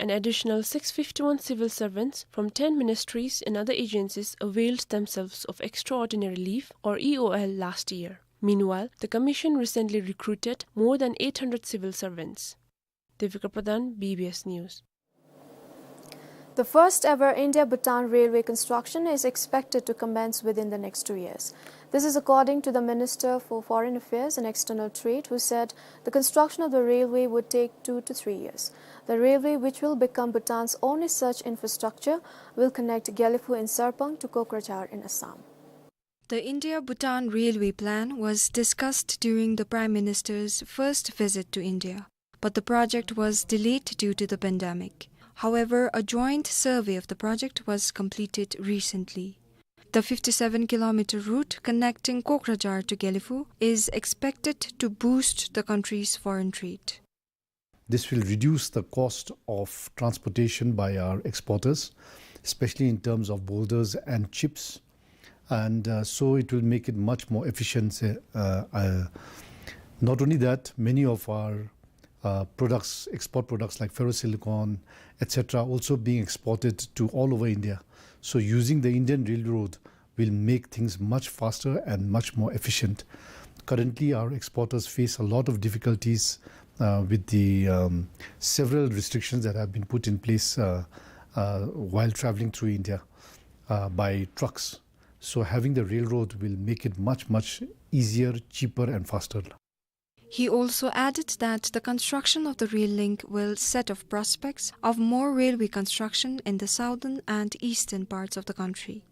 An additional six fifty-one civil servants from ten ministries and other agencies availed themselves of extraordinary leave, or E O L, last year. Meanwhile, the Commission recently recruited more than eight hundred civil servants. Devika Pradhan, B B S News. The first ever India-Bhutan railway construction is expected to commence within the next two years. This is according to the Minister for Foreign Affairs and External Trade, who said the construction of the railway would take two to three years. The railway, which will become Bhutan's only such infrastructure, will connect Gelephu in Sarpang to Kokrajhar in Assam. The India-Bhutan railway plan was discussed during the Prime Minister's first visit to India, but the project was delayed due to the pandemic. However, a joint survey of the project was completed recently. The fifty-seven kilometer route connecting Kokrajhar to Gelephu is expected to boost the country's foreign trade. This will reduce the cost of transportation by our exporters, especially in terms of boulders and chips. And, uh, so it will make it much more efficient. Uh, uh, not only that, many of our, uh, products, export products like ferrosilicon, et cetera, also being exported to all over India. So using the Indian Railroad will make things much faster and much more efficient. Currently, our exporters face a lot of difficulties, uh, with the, um, several restrictions that have been put in place, uh, uh, while traveling through India, uh, by trucks. So having the railroad will make it much, much easier, cheaper and faster. He also added that the construction of the rail link will set off prospects of more railway construction in the southern and eastern parts of the country.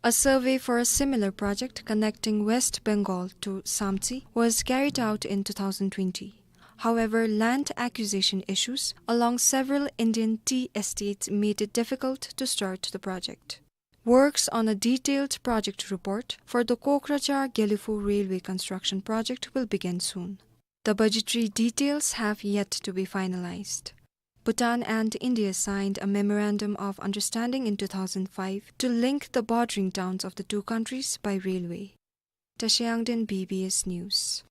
A survey for a similar project connecting West Bengal to Samtse was carried out in two thousand twenty. However, land acquisition issues along several Indian tea estates made it difficult to start the project. Works on a detailed project report for the Kokrajhar-Gelephu railway construction project will begin soon. The budgetary details have yet to be finalized. Bhutan and India signed a memorandum of understanding in two thousand five to link the bordering towns of the two countries by railway. Tashi Yangden, B B S News.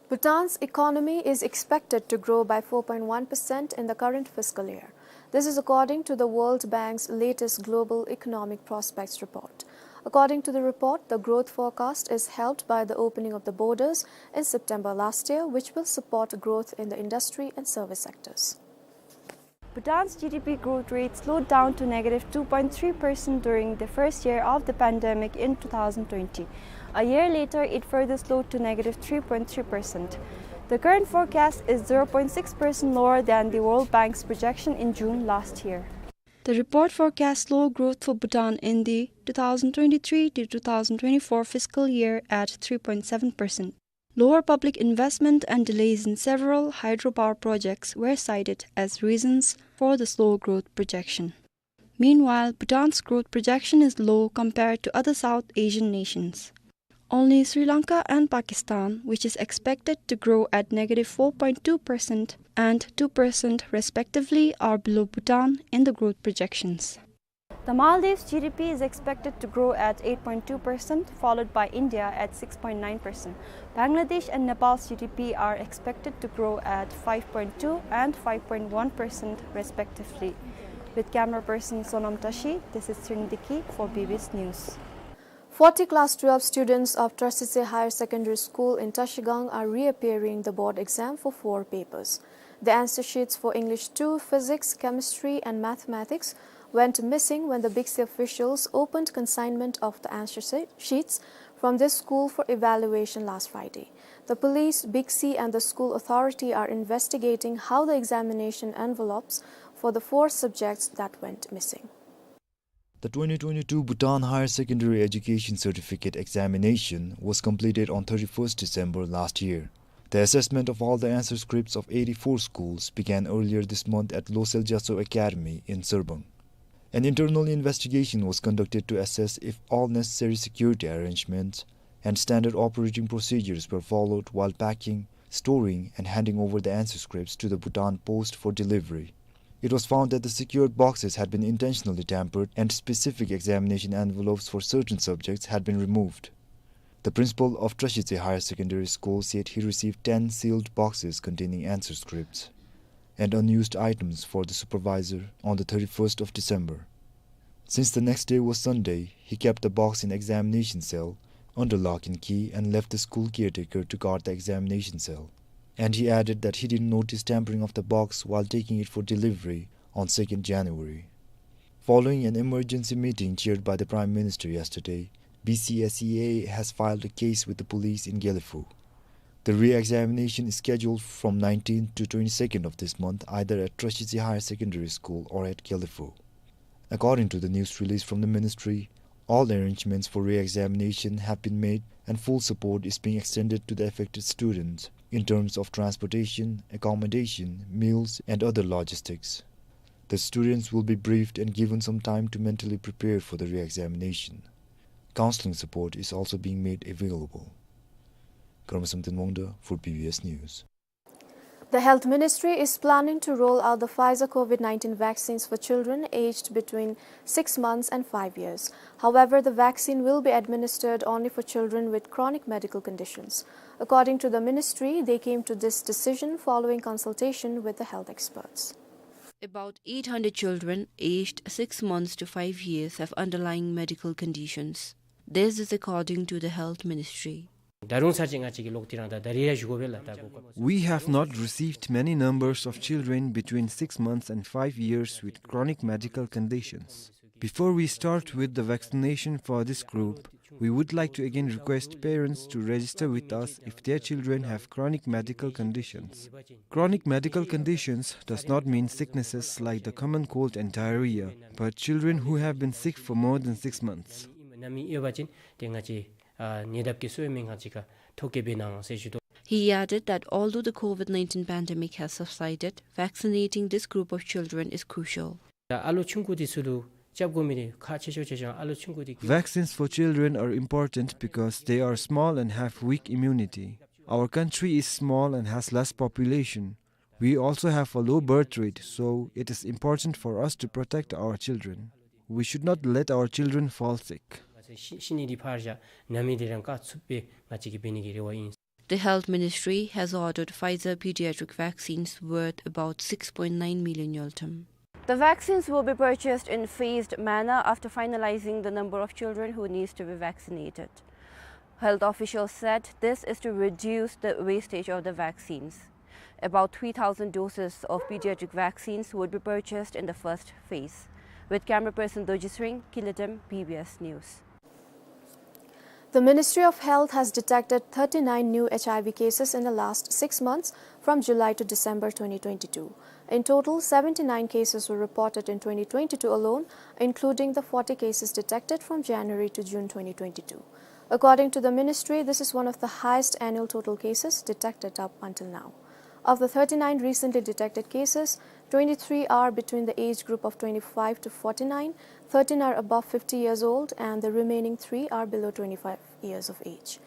Bhutan's economy is expected to grow by four point one percent in the current fiscal year. This is according to the World Bank's latest Global Economic Prospects report. According to the report, the growth forecast is helped by the opening of the borders in September last year, which will support growth in the industry and service sectors. Bhutan's G D P growth rate slowed down to negative two point three percent during the first year of the pandemic in two thousand twenty. A year later, it further slowed to negative three point three percent. The current forecast is zero point six percent lower than the World Bank's projection in June last year. The report forecasts slow growth for Bhutan in the two thousand twenty-three to two thousand twenty-four fiscal year at three point seven percent. Lower public investment and delays in several hydropower projects were cited as reasons for the slow growth projection. Meanwhile, Bhutan's growth projection is low compared to other South Asian nations. Only Sri Lanka and Pakistan, which is expected to grow at negative four point two percent and two percent respectively, are below Bhutan in the growth projections. The Maldives G D P is expected to grow at eight point two percent, followed by India at six point nine percent. Bangladesh and Nepal's G D P are expected to grow at five point two and five point one percent respectively. With camera person Sonam Tashi, this is Trinity Ki for B B S News. Forty class twelve students of Trasitse Higher Secondary School in Trashigang are reappearing the board exam for four papers. The answer sheets for English two, Physics, Chemistry and Mathematics went missing when the BICSE officials opened consignment of the answer she-, sheets from this school for evaluation last Friday. The police, BICSE and the school authority are investigating how the examination envelopes for the four subjects that went missing. The twenty twenty-two Bhutan Higher Secondary Education Certificate Examination was completed on thirty-first December last year. The assessment of all the answer scripts of eighty-four schools began earlier this month at Losel Gyatso Academy in Sarpang. An internal investigation was conducted to assess if all necessary security arrangements and standard operating procedures were followed while packing, storing, and handing over the answer scripts to the Bhutan Post for delivery. It was found that the secured boxes had been intentionally tampered and specific examination envelopes for certain subjects had been removed. The principal of Trashitse Higher Secondary School said he received ten sealed boxes containing answer scripts and unused items for the supervisor on the thirty-first of December. Since the next day was Sunday, he kept the box in examination cell under lock and key and left the school caretaker to guard the examination cell. And he added that he didn't notice tampering of the box while taking it for delivery on second January. Following an emergency meeting chaired by the Prime Minister yesterday, B C S E A has filed a case with the police in Gelephu. The re-examination is scheduled from nineteenth to twenty-second of this month, either at Trashitse Higher Secondary School or at Gelephu. According to the news release from the ministry, all arrangements for re-examination have been made and full support is being extended to the affected students in terms of transportation, accommodation, meals, and other logistics. The students will be briefed and given some time to mentally prepare for the re-examination. Counseling support is also being made available. Karma Samten Wangda for B B S News. The Health Ministry is planning to roll out the Pfizer COVID nineteen vaccines for children aged between six months and five years. However, the vaccine will be administered only for children with chronic medical conditions. According to the ministry, they came to this decision following consultation with the health experts. About eight hundred children aged six months to five years have underlying medical conditions. This is according to the Health Ministry. ད་རུང་ཚར་གཅིག་ང་བཅས་ཀྱིས་ལོག་དེ་རང་ད་ད་རེས་ཡང་ཞུ་དགོ་པས་ལགས། ད་གོ་སྐབས། We have not received many numbers of children between six months and five years with chronic medical conditions. Before we start with the vaccination for this group, we would like to again request parents to register with us if their children have chronic medical conditions. Chronic medical conditions does not mean sicknesses like the common cold and diarrhea, but children who have been sick for more than six months. ནད་མི་ཡོད་པ་ཅིན་དེ་ང་བཅས་ཨ་ཉེ་འདབས་ཀྱི་གསོ་བའི་སྨན་ཁང་ཅིག་ཁར་ཐོ་བཀོད་འབད་གནང་ཟེར་ཞུ་དོ། He added that although the COVID nineteen pandemic has subsided, vaccinating this group of children is crucial. ད་ཨ་ལོ་ཆུང་ཀུ་དེ་ཚུ་ལུ་རྐྱབ་དགོ་མི་དེ་ཁག་ཆེ་ཤོས་ཆེ་ཤོས་ཨ་ལོ་ཆུང་ཀུ་དེ་གི། Vaccines for children are important because they are small and have weak immunity. Our country is small and has less population. We also have a low birth rate, so it is important for us to protect our children. We should not let our children fall sick. ཤི་ཤི་ནི་དེ་ཕར་བཞག་ནད་མི་དེ་རང་བཀག་ཚུགས་པའི་ང་བཅས་ཀྱིས་འབད་ནི་གི་རེ་བ་ཨིན། The Health Ministry has ordered Pfizer pediatric vaccines worth about six point nine million ngultrum. The vaccines will be purchased in phased manner after finalizing the number of children who needs to be vaccinated. Health officials said this is to reduce the wastage of the vaccines. About three thousand doses of pediatric vaccines would be purchased in the first phase. With camera person Doji Sring, Kiletem, B B S News. The Ministry of Health has detected thirty-nine new H I V cases in the last six months, from July to December twenty twenty-two. In total, seventy-nine cases were reported in twenty twenty-two alone, including the forty cases detected from January to June twenty twenty-two. According to the ministry, this is one of the highest annual total cases detected up until now. Of the thirty-nine recently detected cases, twenty-three are between the age group of twenty-five to forty-nine, thirteen are above fifty years old, and the remaining three are below twenty-five years of age.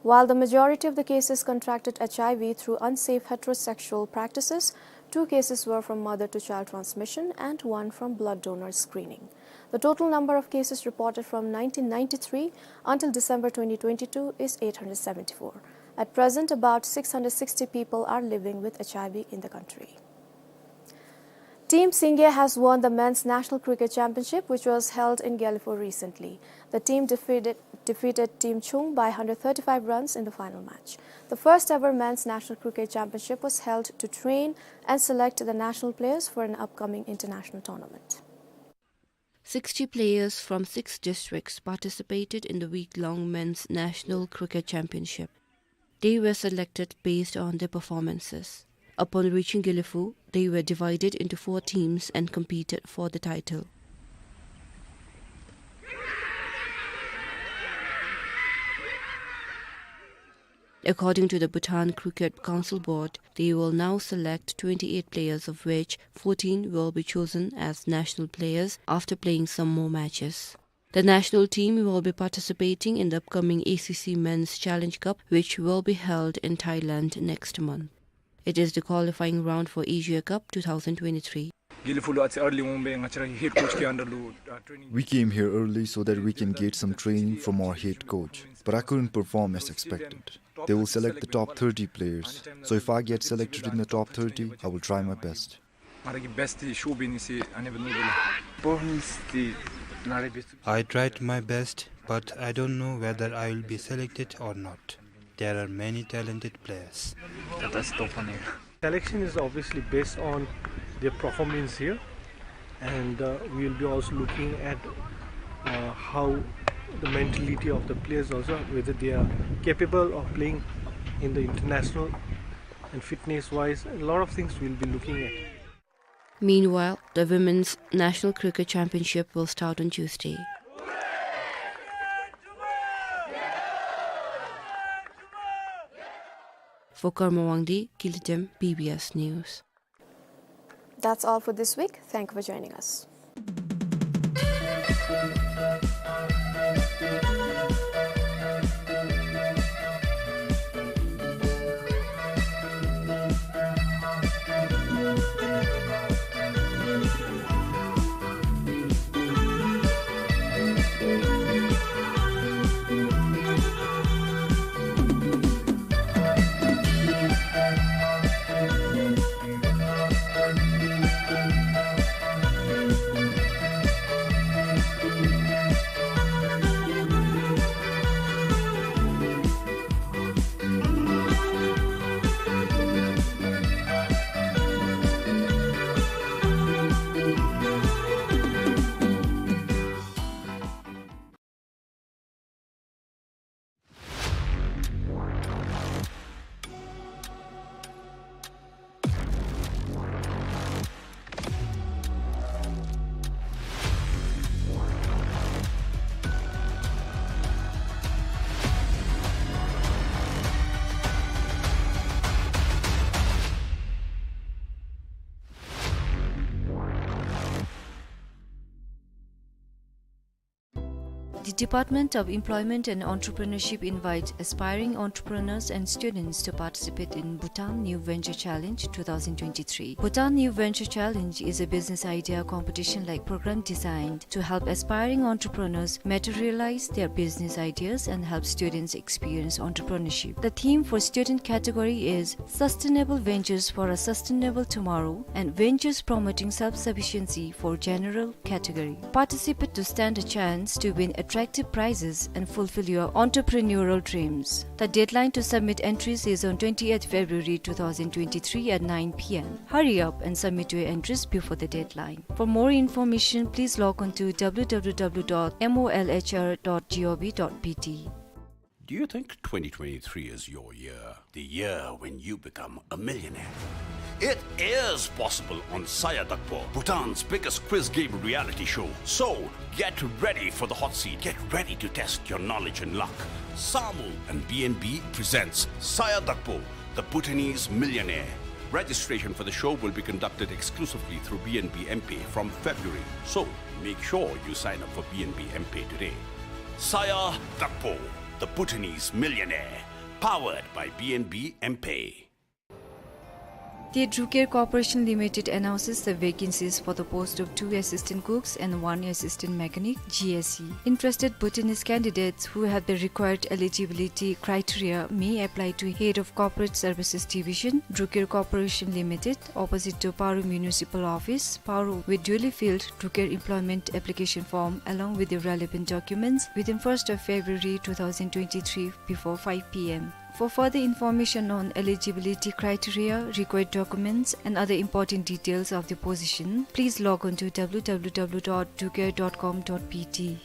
While the majority of the cases contracted H I V through unsafe heterosexual practices, two cases were from mother-to-child transmission and one from blood donor screening. The total number of cases reported from nineteen ninety-three until December twenty twenty-two is eight hundred seventy-four. At present, about six hundred sixty people are living with H I V in the country. Team Singye has won the Men's National Cricket Championship, which was held in Gelephu recently. The team defeated, defeated Team Chung by hundred thirty-five runs in the final match. The first ever Men's National Cricket Championship was held to train and select the national players for an upcoming international tournament. Sixty players from six districts participated in the week-long Men's National Cricket Championship. They were selected based on their performances. Upon reaching Gelephu, they were divided into four teams and competed for the title. According to the Bhutan Cricket Council Board, they will now select twenty-eight players, of which fourteen will be chosen as national players after playing some more matches. The national team will be participating in the upcoming A C C Men's Challenge Cup, which will be held in Thailand next month. It is the qualifying round for Asia Cup two thousand twenty-three. དགེ་ལེགས་ཕུག་ལུ་ཨ་ཙི་early འོང་སྦེ་ང་བཅས་ར་head coach གི་under ལུ་ཨ་training. We came here early so that we can get some training from our head coach, but I couldn't perform as expected. They will select the top thirty players, so if I get selected in the top thirty, I will try my best. ང་ར་གིས་best འདི་ཤོར་བའི་ནི་ཟེར་ཨ་ནི་སྦེ་མནོ་དོ་ལགས། Performance འདི་ང་རའི་best། I tried my best, but I don't know whether I will be selected or not. There are many talented players. ད་ལྟ་སྟོང་པ་ནི། Selection is obviously based on their performance here, and uh, we will be also looking at uh, how the mentality of the players also, whether they are capable of playing in the international and fitness wise, a lot of things we'll be looking at. Meanwhile, the Women's National Cricket Championship will start on Tuesday. For Karma Wangdi, Kilitem, B B S News. That's all for this week. Thank you for joining us. The Department of Employment and Entrepreneurship invites aspiring entrepreneurs and students to participate in Bhutan New Venture Challenge two thousand twenty-three. Bhutan New Venture Challenge is a business idea competition-like program designed to help aspiring entrepreneurs materialize their business ideas and help students experience entrepreneurship. The theme for student category is Sustainable Ventures for a Sustainable Tomorrow and Ventures Promoting Self-Sufficiency for General category. Participate to stand a chance to win attractive prizes and fulfill your entrepreneurial dreams. The deadline to submit entries is on twentieth February two thousand twenty-three at nine P M. Hurry up and submit your entries before the deadline. For more information, please log on to W W W dot M O L H R dot G O V dot B T. Do you think twenty twenty-three is your year? The year when you become a millionaire? It is possible on Saya Dakpo, Bhutan's biggest quiz game reality show. So, get ready for the hot seat. Get ready to test your knowledge and luck. Samu and B N B presents Saya Dakpo, the Bhutanese Millionaire. Registration for the show will be conducted exclusively through B N B M-Pay from February. So, make sure you sign up for B N B M-Pay today. Saya Dakpo, the Bhutanese Millionaire, powered by B N B M-Pay. The Drucare Corporation Limited announces the vacancies for the post of two assistant cooks and one assistant mechanic, G S C. Interested Bhutanese candidates who have the required eligibility criteria may apply to Head of Corporate Services Division, Drucare Corporation Limited, opposite to Paro Municipal Office, Paro, with duly filled Drucare employment application form along with the relevant documents within first of February two thousand twenty-three before five P M. For further information on eligibility criteria, required documents, and other important details of the position, please log on to W W W dot drucare dot com dot B T.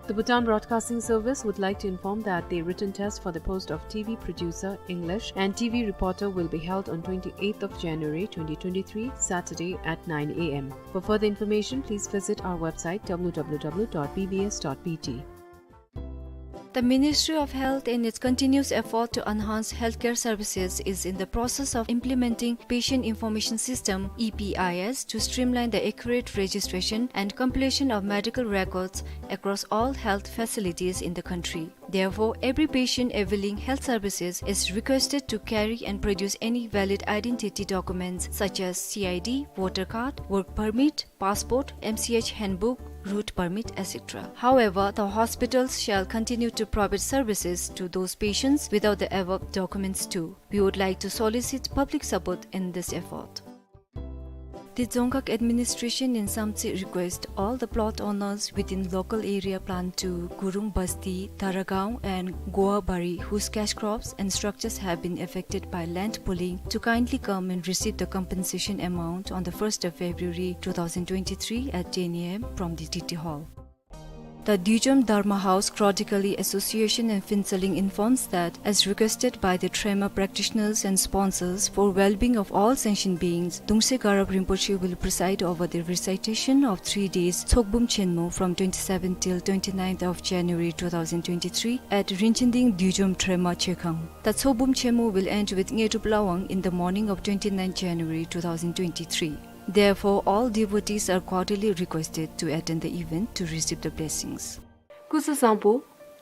The Bhutan Broadcasting Service would like to inform that the written test for the post of T V producer, English, and T V reporter will be held on twenty-eighth of January twenty twenty-three, Saturday at nine A M. For further information, please visit our website W W W dot B B S dot B T. The Ministry of Health, in its continuous effort to enhance healthcare services, is in the process of implementing Patient Information System, E P I S, to streamline the accurate registration and completion of medical records across all health facilities in the country. Therefore, every patient availing health services is requested to carry and produce any valid identity documents such as C I D, voter card, work permit, passport, M C H handbook, route permit, et cetera. However, the hospitals shall continue to provide services to those patients without the above documents too. We would like to solicit public support in this effort. The Dzongkhag administration in Samtse request all the plot owners within local area plan two Gurung Basti, Taragaon and Goabari, whose cash crops and structures have been affected by land pooling, to kindly come and receive the compensation amount on the first of February two thousand twenty-three at ten A M from the T T Hall. The Dujom Dharma House Chronically Association in Phuentsholing informs that, as requested by the trauma practitioners and sponsors, for well-being of all sentient beings, Dungse Garab Rinpoche will preside over the recitation of three days Tsokbum Chenmo from twenty-seventh till twenty-ninth of January two thousand twenty-three at Rinchen Ding Dujom Trauma Chekhang. The Tsokbum Chenmo will end with Ngedrup Lawang in the morning of twenty-ninth January two thousand twenty-three. Therefore, all devotees are cordially requested to attend the event to receive the blessings. སྐུ་གཟུགས་བཟང་པོ།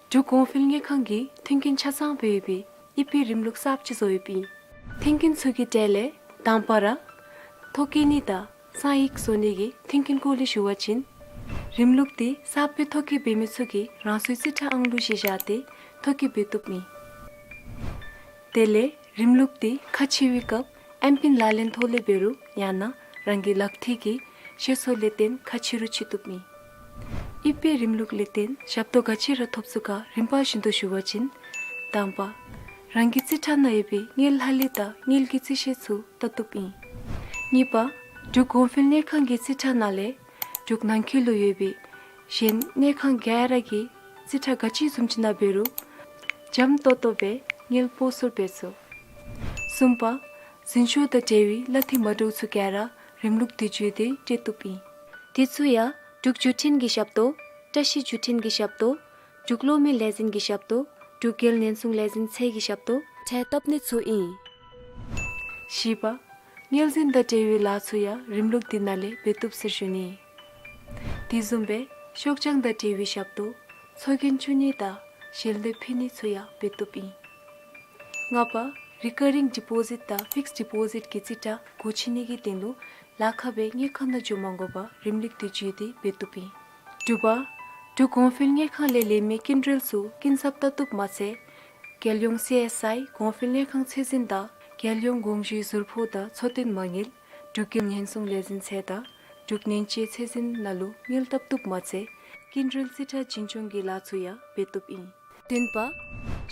འབྲུག་གོང་འཕེལ་དངུལ་ཁང་གིས་མཐུན་རྐྱེན་ཆ་ཚང་སྦེ་ཡོད་པའི་ཨི་ཕི་རིམ་ལུགས་གསརཔ་ཅིག་བཟོ་ཡོདཔ་ཨིན། མཐུན་རྐྱེན་ཚུ་གི་གྲས་ལས་དང་པ་ར་ཐོ་བཀོད་ནི་དང་གསང་ཡིག་བཟོ་ནི་གི་མཐུན་རྐྱེན་སྐོར་ལས་ཞུ་བ་ཅིན། རིམ་ལུགས་འདི་གསརཔ་སྦེ་ཐོ་བཀོད་འབད་མི་ཚུ་གིས་རང་སོའི་རྩིས་ཁྲ་ཨང་ལུ་གཞི་བཞག་སྟེ་ཐོ་བཀོད་འབད་བཏུབ་ཨིན། དེ་ལས་རིམ་ལུགས་འདི་ཁ་ཕྱེ་བའི་སྐབས་ཨེམ་པིན་ལག་ལེན་ཐོག་ལས་འབད་རུང་ཡང་ན་རང་གི་ལག་ཐིལ་གྱི་ཤེས་ཚད་ལས་བརྟེན་ཁ་ཕྱེ་རུང་ཕྱེ་བཏུབ་ཨིན། ཨི་ཕི་རིམ་ལུགས་ལས་བརྟེན་ཞབས་ཏོག་ག་ཅི་ར་ཐོབ་ཚུགས་ག་རིམ་པ་བཞིན་དུ་ཞུ་བ་ཅིན། དང་པ། རང་གི་རྩིས་ཁྲ་ནང་ཡོད་པའི་དངུལ་ལྷག་ལུས་དང་དངུལ་གྱི་རྩིས་བཤེར་ཚུ་བལྟ་བཏུབ་ཨིན། གཉིས་པ། འབྲུག་གོང་འཕེལ་དངུལ་ཁང་གི་རྩིས་ཁྲ་ནང་ལས་འབྲུག་ནང་འཁོད་ལུ་ཡོད་པའི་གཞན་དངུལ་ཁང་ག་ར་གི་རྩིས་ཁྲ་ག་ཅི་བཟུམ་ཅིག་ནང་འབད་རུང་འཇམ་ཏོང་ཏོ་སྦེ་དངུལ་སྤོ་སོར་འབད་ཚུགས། གསུམ་པ། འཛིན་སྐྱོང་དང་འབྲེལ་བའི་གླ་འཐུས་མ་འདྲཝ་ཚུ་ག་ར་རིམ་ལུགས་འདི་བརྒྱུད་དེ་སྤྲོད་བཏུབ་ཨིན། དེ་ཚུ་ཡང་འབྲུག་བརྒྱུད་འཕྲིན་གྱི་ཞབས་ཏོག། བཀྲ་ཤིས་བརྒྱུད་འཕྲིན་གྱི་ཞབས་ཏོག། འབྲུག་གློག་མེ་ལས་འཛིན་གྱི་ཞབས་ཏོག། འབྲུག་རྒྱལ་ཉེན་སྲུང་ལས་འཛིན་ཚད་ཀྱི་ཞབས་ཏོག་ཁྲལ་བཏབ་ནི་ཚུ་ཨིན། བཞི་པ། དངུལ་འཛིན་དང་འབྲེལ་བའི་ལཱ་ཚུ་ཡང་རིམ་ལུགས་འདི་ནང་ལས་འབད་བཏུབ་ཟེར་ཞུ་ནི། དེ་བཟུམ་སྦེ་ཤོག་བྱང་དང་འབྲེལ་བའི་ཞབས་ཏོག། ཚོགས་རྒྱན་བཙུགས་ནི་དང་ཞལ་འདེབས་ཕུལ་ནི་ཚུ་ཡང་འབད་བཏུབ་ཨིན། ལྔ་པ། རི་ཀ་རིང་ཌི་པོ་ཟིཊ་དང་ཕིགསཌ་ཌི་པོ་ཟིཊ་གི་རྩིས་ཁྲ་སྒོ་ཕྱེ་ནི་གི་དོན་ལུ་ལཱ་ཁག་སྦེ་དངུལ་ཁང་ནང་འགྱོ་མ་དགོ་པར་རིམ་ལུགས་འདི་བརྒྱུད་དེ་འབད་བཏུབ་ཨིན། དྲུག་པ། འབྲུག་གོང་འཕེལ་དངུལ་ཁང་ལས་ལེན་མི་སྐྱིན་འགྲུལ་ཚུ་སྐྱིན་ཚབ་བལྟ་བཏུབ་མ་ཚད། རྒྱལ་ཡོངས་སི་ཨེསི་ཨའི་གོང་འཕེལ་དངུལ་ཁང་ཚད་འཛིན་དང་རྒྱལ་ཡོངས་དགོངས་ཞུའི་ཟུར་ཕོགས་དང་འཚོ་རྟེན་མ་དངུལ། འབྲུག་རྒྱལ་ཉེན་སྲུང་ལས་འཛིན་ཚད་དང་འབྲུག་ནན་ཅེ་ཚད་འཛིན་ནང་ལུ་དངུལ་བཏབ་བཏུབ་མ་ཚད། སྐྱིན་འགྲུལ་རྩིས་ཁྲ་བྱིན་སྐྱོང་གི་ལཱ་ཚུ་ཡང་འབད་བཏུབ་ཨིན། བདུན་པ།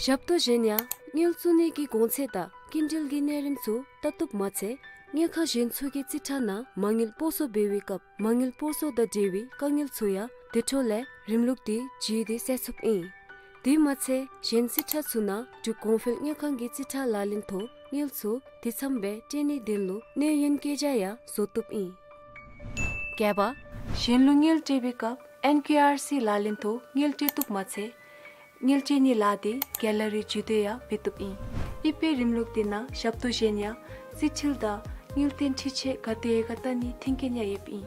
ཞབས་ཏོག་གཞན་ཡང་དངུལ་བཙུགས་ནི་གི་གོང་ཚད་དང་སྐྱིན་འགྲུལ་གྱི་གནས་རིམ་ཚུ་བལྟ་བཏུབ་མ་ཚད། དངུལ་ཁང་གཞན་ཚུ་གི་རྩིས་ཁྲ་ནང་མ་དངུལ་སྤོ་སོར་འབད་བའི་སྐབས་མ་དངུལ་སྤོ་སོར་དང་འབྲེལ་བའི་དཀའ་ངལ་ཚུ་ཡང་དེ་འཕྲོ་ལས་རིམ་ལུགས་འདི་བརྒྱུད་དེ་སེལ་ཚུགསཔ་ཨིན། དེ་མ་ཚད་གཞན་རྩིས་ཁྲ་ཚུ་ནང་འབྲུག་གོང་འཕེལ་དངུལ་ཁང་གི་རྩིས་ཁྲ་ལག་ལེན་ཐོག་དངུལ་ཚུ་དེ་ཙམ་སྦེ་སྤྲོད་ནིའི་དོན་ལུ་གནས་ཡུན་བཀོད་རྒྱ་ཡང་བཟོ་བཏུབ་ཨིན། བརྒྱད་པ། གཞན་ལུ་དངུལ་སྤྲོད་པའི་སྐབས་ཨེན་ཀེ་ཨར་སི་ལག་ལེན་ཐོག་དངུལ་སྤྲོད་བཏུབ་མ་ཚད། དངུལ་སྤྲོད་ནིའི་ལཱ་འདི་གེ་ལ་རི་བརྒྱུད་དེ་ཡང་འབད་བཏུབ་ཨིན། ཨི་ཕི་རིམ་ལུགས་འདི་ནང་ཞབས་ཏོག་གཞན་ཡང་རྩིས་འཁྲུལ་དང་དངུལ་བཏོན་འཕྲི་ཆད་ག་དེ་ཡོད་ག་བལྟ་ནིའི་མཐུན་རྐྱེན་ཡང་ཡོདཔ་ཨིན།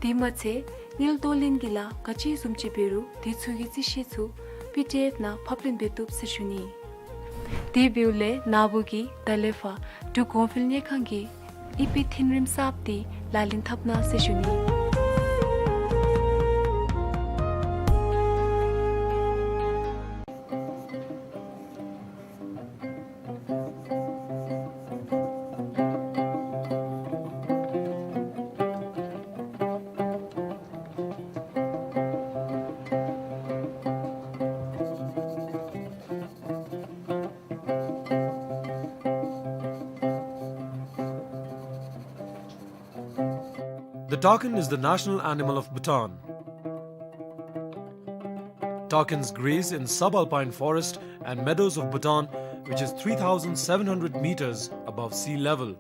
དེ་མ་ཚད་དངུལ་གཏོར་ལེན་གྱི་ལཱ་ག་ཅི་བཟུམ་ཅིག་འབད་རུང་དེ་ཚུ་གི་རྩིས་བཤེར་ཚུ་པི་ཌི་ཨེཕ་ནང་ཕབ་ལེན་འབད་བཏུབ་ཟེར་ཞུ་ནི། དེ་འབདཝ་ལས་ན་བུ་གིས་ད་ལས་ཕར་འབྲུག་གོང་འཕེལ་དངུལ་ཁང་གི་ཨི་ཕི་མཐུན་རིམ་གསརཔ་འདི་ལག་ལེན་འཐབ་གནང་ཟེར་ཞུ་ནི། The takin is the national animal of Bhutan. Takins graze in subalpine forest and meadows of Bhutan, which is three thousand seven hundred meters above sea level.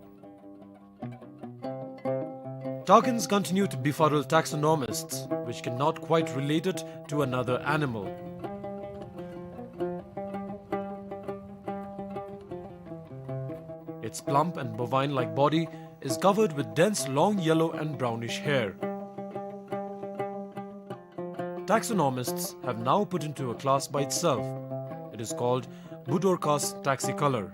Takins continue to befuddle taxonomists, which cannot quite relate it to another animal. Its plump and bovine-like body is covered with dense long yellow and brownish hair. Taxonomists have now put into a class by itself. It is called Budorcas taxicolor.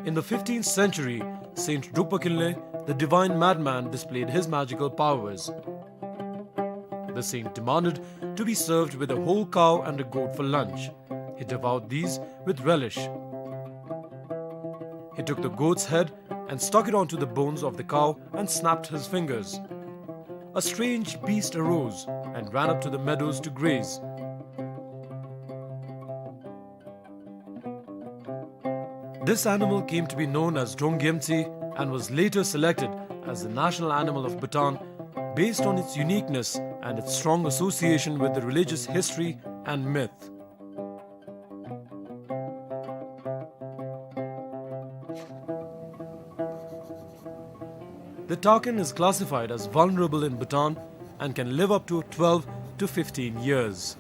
In the fifteenth century, Saint Drukpa Kinley, the divine madman, displayed his magical powers. The saint demanded to be served with a whole cow and a goat for lunch. He devoured these with relish. He took the goat's head and stuck it onto the bones of the cow and snapped his fingers. A strange beast arose and ran up to the meadows to graze. This animal came to be known as Dronggyemtsi and was later selected as the national animal of Bhutan based on its uniqueness and its strong association with the religious history and myth. The takin is classified as vulnerable in Bhutan and can live up to twelve to fifteen years.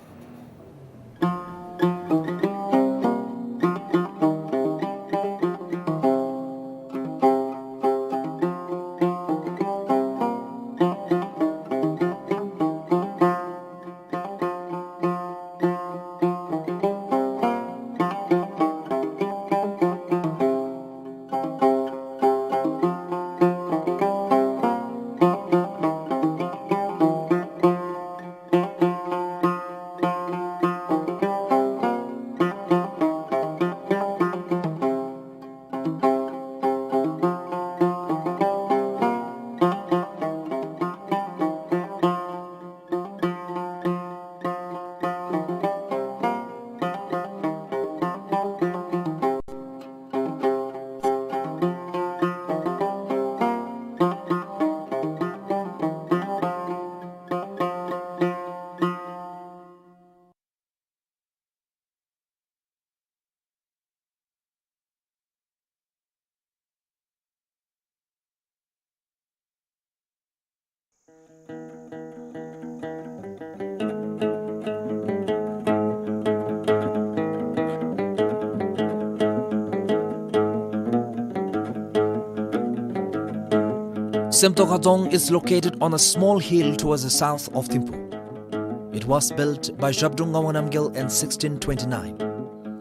Semtokha Dzong is located on a small hill towards the south of Thimphu. It was built by Zhabdrung Ngawang Namgyal in sixteen twenty-nine.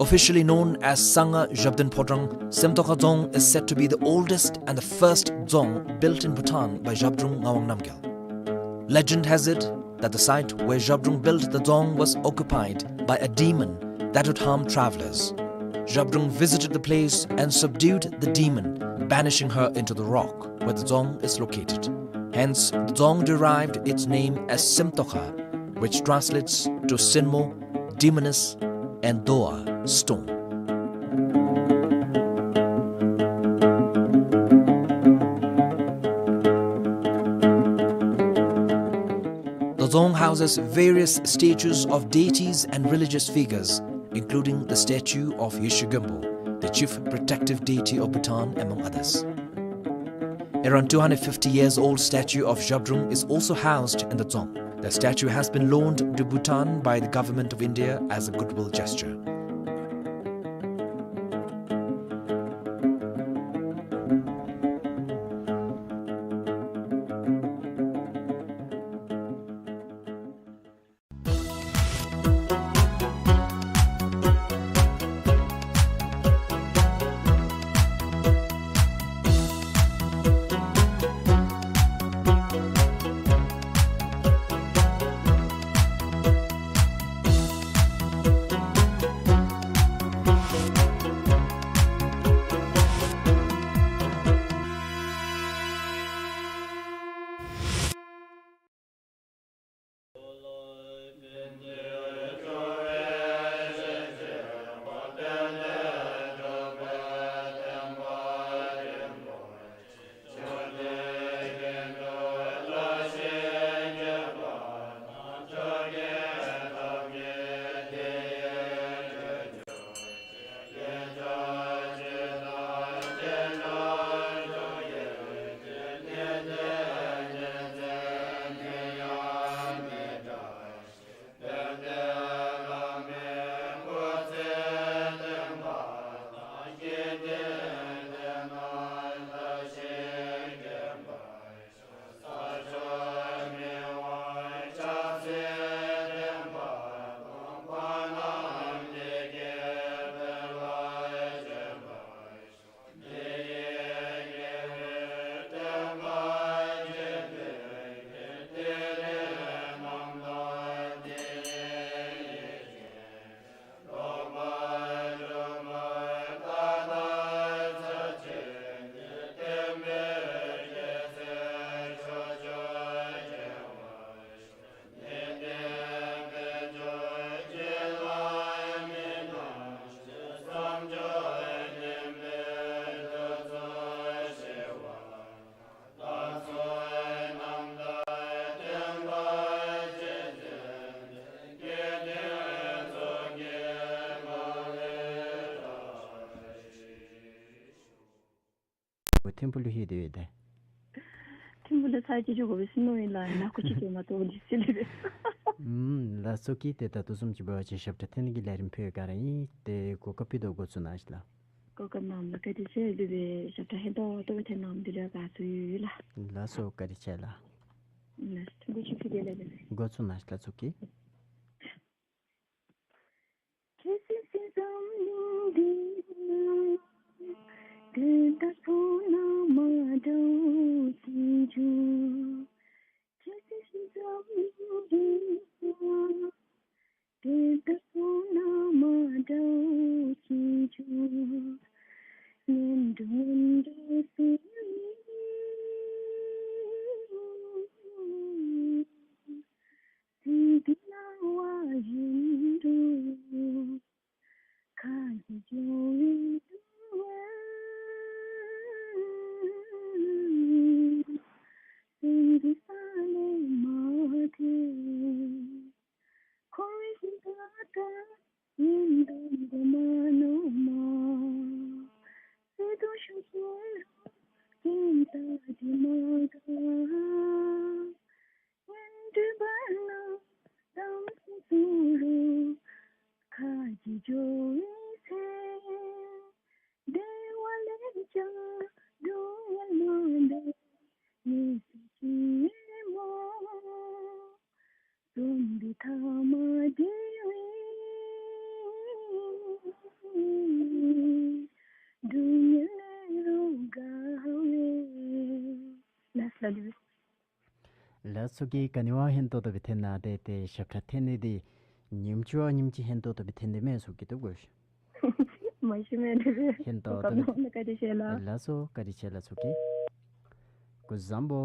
Officially known as Sangha Zhabdrung Phodrang, Semtokha Dzong is said to be the oldest and the first dzong built in Bhutan by Zhabdrung Ngawang Namgyal. Legend has it that the site where Zhabdrung built the dzong was occupied by a demon that would harm travelers. Zhabdrung visited the place and subdued the demon, banishing her into the rock where the dzong is located. Hence, the dzong derived its name as Semtokha, which translates to Sinmo, demoness, and Doa, stone. The dzong houses various statues of deities and religious figures, including the statue of Yeshe Gönpo, the chief protective deity of Bhutan, among others. Around two hundred fifty years old statue of Zhabdrung is also housed in the dzong. The statue has been loaned to Bhutan by the Government of India as a goodwill gesture. ཐིམ་ཕུ་ལུ་ལྷོད་དེ་ཡོད་དེ། ཐིམ་ཕུ་ལུ་ཚར་གཅིག་འགྱོ་དགོ་པས་ཟེར་མནོ་ཡི་ལགས། ནཱ་ཁོ་ཅིག་འགྱོ་མ་གཏོགས་འདི་ཟེར་ལས་པས། ཨུམ། ལགས་སོ་ཀྱི། ཏེ་ད་ལྟོ་བཟུམ་ཅིག་འབད་བ་ཅིན་ཞབས་ཁྲ་འཐེན་ནི་གི་ལས་རིམ་ཕུལ་ག་ར་ཨིན། ཏེ་གོ་སྐབས་ཕུལ་དོ། འགོ་བཙུགས་གནང་ཞིག་ལགས། གོ་སྐབས་གནངམ་ལུ་བཀའ་དྲིན་ཆེ། དེ་སྦེ་ཞབས་ཁྲ་ཧན་ཏོང་ཏོ་སྦེ་འཐེན་གནངམ་འདི་ལུ་དགའ་ཚོར་ཡོད་ལགས། ལགས་སོ། བཀའ་དྲིན་ཆེ་ལགས། ལགས་སོ། ཐུགས་རྗེ་ཆེ་ལགས། འགོ་བཙུགས་གནང་ཞིག་ལགས་ཚུ་གིས། ཁྱེད་སྲིད་སྲིད་འཛམ་གླིང་འདི་ན། དེ་ལྟར་བསོད་ནམས་མ་འདྲཝ་ཅིག་འབྱུང་། ཁྱེད་སྲིད་སྲིད་འཛམ་གླིང་འདི་ན། དེ་ལྟར་བསོད་ནམས་མ་འདྲཝ་ཅིག་འབྱུང་། ངན་འགྲོ་ངན་འགྲོ་ཟེར་མི། ཚིག་འདི་སྣང་བ་བཞིན་དུ་ཁ་གིས་འཇོག་པའི་དུས། སེམས་ཀྱི་ས་ལས་མ་ཐལ། འཁོར་བའི་ཞིང་ཁམས་དག་ཡུན་དུ་འགོར་མ་ནུས་མས། བརྩེ་གདུང་ཤུགས་ཆེ་རུང་རྐྱེན་དང་འདྲིས་མ་དགའ། ངན་འགྲོའི་བར་ན་དམ་སྲི་བཙུགས་རུང་། ཁ་གིས་འཇོག་པའི་ཚེ། བདེ་བ་ལེན་བྱ་སྡུག་བསྔལ་མ་འདའ། ངེས་སུ་ཅི་སྨོ། བསོད་པའི་ཐ་མ་བདེ་བའི་སྡུག་བསྔལ་ལས་རུ་དགའ་བས། ལགས་སོ་ལགས། ལགས་སོ་ཀྱི། ག་ནི་བ་ཧན་ཏོང་ཏོ་སྦེ་འཐེན་གནང་སྟེ། ཏེ་ཞབས་ཁྲ་འཐེན་ནི་འདི་ཉིནམ་གཅིག་བ་ཉིནམ་གཅིག་ཧན་ཏོང་ཏོ་སྦེ་འཐེན་ཏེ་མེན་ཟེར་གྱི་འདུག་གོ་ཤིག། མ་ཤེས་མེན་ཏེ་སྦེ། ཧན་ཏོང་ཏོ་སྦེ། གོ་སྐབས་གནང་བ་ལུ་བཀའ་དྲིན་ཆེ་ལགས། ལགས་སོ། བཀའ་དྲིན་ཆེ་ལགས་ཚུ་གིས། སྐུ་གཟུགས་བཟང་པོ།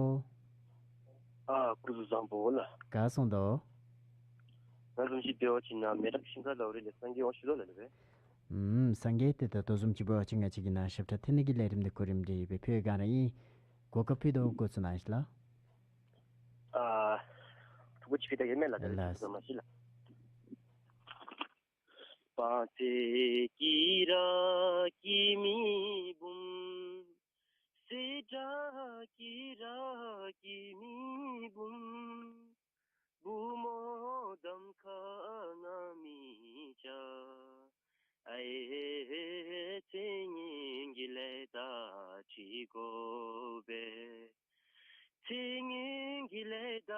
ཨ་སྐུ་གཟུགས་བཟང་པོ་ལགས། ག་སོང་དོ། ང་བཟུམ་ཅིག་འབད་བ་ཅིན་ནཱ་མེ་རག་ཤིང་ཁ་ལ་འོ་རེ་ལས་སངས་རྒྱས་འོང་ཤིག་ལོ་ལགས་ལས་པས། ཨུམ། སངས་རྒྱས། ཏེ་ད་ལྟོ་བཟུམ་ཅིག་འབད་བ་ཅིན་ང་བཅས་ཀྱིས་ནཱ་ཞབས་ཁྲ་འཐེན་ནི་གི་ལས་རིམ་འདི་གོ་རིམ་སྒྲིག་སྦེ་ཕུལ་ག་ར་ཨིན། གོ་སྐབས་ཕུལ་དོ། འགོ་བཙུགས་གནང་ཞིག་ལགས། ཨ་ཐུགས་རྗེ་ཆེ་ད་གེ་མེན་ལགས། ལགས། ད་མ་ཤེས་ལགས། སྤང་རྩི་སྐྱེས་ར་སྐྱེས་མེད་འབུམ། སེར་སྐྱ་སྐྱེས་ར་སྐྱེས་མེད་འབུམ། བུ་མོ་གདམ་ཁ་ང་མི་བྱ། ཨའེ་ཚེ་སྔོན་གྱི་ལས་དག་བྲི་དགོ་པས། ཚེ་སྔོན་གྱི་ལས་དག་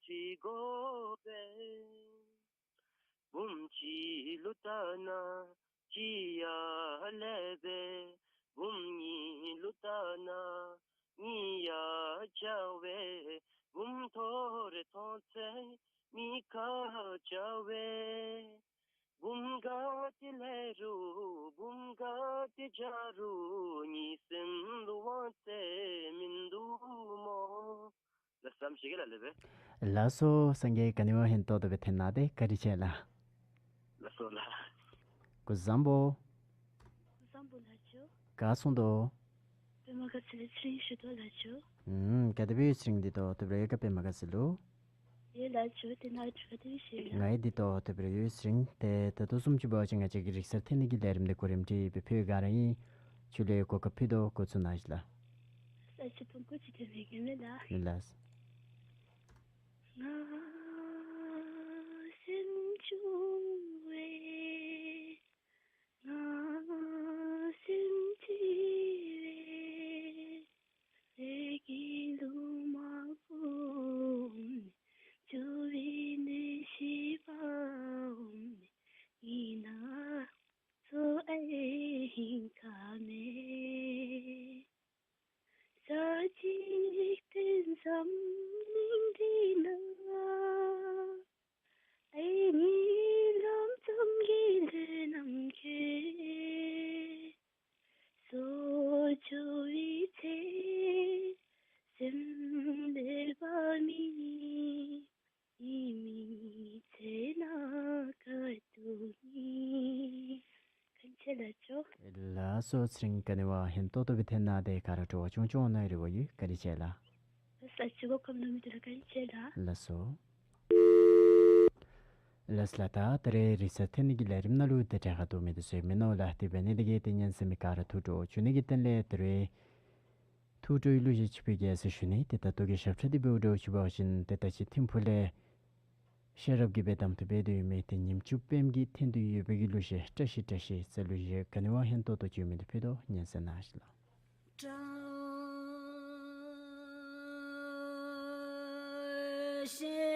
བྲི་དགོ་པས། བུམོ་གཅིག་ལུ་བལྟ་ན་གཅིག་ཡར་ལས་པས། བུམོ་གཉིས་ལུ་བལྟ་ན་གཉིས་ཡར་བྱ་བས། བུམོ་ཐོ་རེ་མཐོང་ཚེ་མི་ཁ་བྱ་བས། བུམོ་ག་ཏེ་ལྷོད་རུང་བུམོ་ག་ཏེ་བྱ་རུང་གཉིས་སེམས་ལུ་དབང་ཚད་མིན་འདུག་སྨོ། ལགས་སོ་ཤེས་གེ་ལགས་ལས་པས། ལགས་སོ། སངས་རྒྱས་ག་ནི་བ་ཧན་ཏོང་ཏོ་སྦེ་འཐེན་གནང་སྟེ་བཀའ་དྲིན་ཆེ་ལགས། ལགས་སོ་ལགས། སྐུ་གཟུགས་བཟང་པོ། སྐུ་གཟུགས་བཟང་པོ་ལགས་ཇོ། ག་སོང་དོ། པདྨ་དགའ་ཚལ་ལས་ཚེ་རིང་ཞུ་དོ་ལགས་ཇོ། ཨུམ། ག་དེ་སྦེ་ཡོད་ཚེ་རིང་འདི་ཏོག་ཏོ་སྦེ་ར་ཡོད་ག་པདྨ་དགའ་ཚལ་ལུ། ཡོད་ལགས་ཇོ། ཏེ་ནཱ་ལུ་ག་དེ་སྦེ་ཡོད་ཟེར་ན། ང་ཡང་འདི་ཏོག་ཏོ་སྦེ་ར་ཡོད་ཚེ་རིང་། ཏེ་ད་ལྟོ་བཟུམ་ཅིག་འབད་བ་ཅིན་ང་བཅས་ཀྱི་རིག་གསར་འཐེན་ནི་གི་ལས་རིམ་འདི་གོ་རིམ་སྒྲིག་སྦེ་ཕུལ་ག་ར་ཨིན། ཁྱོད་ལུ་གོ་སྐབས་ཕུལ་དོ། འགོ་བཙུགས་གནང་ཞིག་ལགས། ལགས་སོ། ལགས། ང་སེམས་སྐྱོ་བས། ང་སེམས་སྐྱིད་པས། ལས་ཀྱི་ལུང་མ་གོམས་ནས། སྐྱོ་བའི་གནས་ཤིག་པའམ་ནས། ངེའི་ནང་ཚོ་ཨའི་ཧིང་ཁ་མེད། ས་གཅིག་སྟེང་འཛམ་གླིང་འདི་ན། ཨའི་གཉིད་ལམ་ཙམ་གྱི་ལས་རྣམས་ཁྱེར། སྲོག་སྐྱོབ་པའི་ཚེ་སེམས་ལེགས་པ་མེད། ཨའི་མི་ཚེ་ནང་དཀའ་སྡུག་ནི། བཀའ་དྲིན་ཆེ་ལགས་ཇོ། ལགས་སོ། ཚེ་རིང་ག་ནི་བ་ཧན་ཏོག་ཏོ་སྦེ་འཐེན་གནང་སྟེ་ག་ར་སྤྲོ་བ་ཆུང་ཆུང་ནང་རེ་བ་ཡོད། བཀའ་དྲིན་ཆེ་ལགས། ལགས་སོ། གོ་སྐབས་གནང་མི་འདི་ལུ་བཀའ་དྲིན་ཆེ་ལགས། ལགས་སོ། ལགས་ལགས། ད་ད་རེས་རིག་གསར་འཐེན་ནི་གི་ལས་རིམ་ནང་ལུ་དེ་དྲག་ག་དོ་མི་འདི་ཚུ་མིན་ནུག་ལགས། དེ་འབད་ནི་དེ་གིས་ཏེ་ཉན་གསན་མི་ག་ར་ཐུགས་སྤྲོ་བྱུང་ནི་གི་དོན་ལས་ད་རེས་ ཐུགས་སྤྲོ་བའི་གླུ་གཞས་ཅིག་སྦེ་རྒྱས་སྦེ་ཞུ་ནི། ཏེ་ད་ལྟོ་གི་ཞབས་ཁྲ་འདི་འབདཝ་ད་ཅིག་འབད་བ་ཅིན་ཏེ་ད་ཅི་ཐིམ་ཕུག་ལས་ཤེས་རབ་ཀྱིས་སྦེ་གདམ་འཐུ་འབད་དེ་ཡོད་མི་ཏེ་ཉིམ་ཅུང་པདྨ་གི་འཐེན་ཏེ་ཡོད་པའི་གི་གླུ་གཞས་བཀྲ་ཤིས་བཀྲ་ཤིས་ཟེར་གླུ་གཞས་ག་ནི་བ་ཧན་ཏོང་ཏོ་ཅིག་ཡོད་མི་འདི་ཕུལ་དོ། ཉན་གསན་གནང་ཞིག་ལགས། བཀྲ་ཤིས་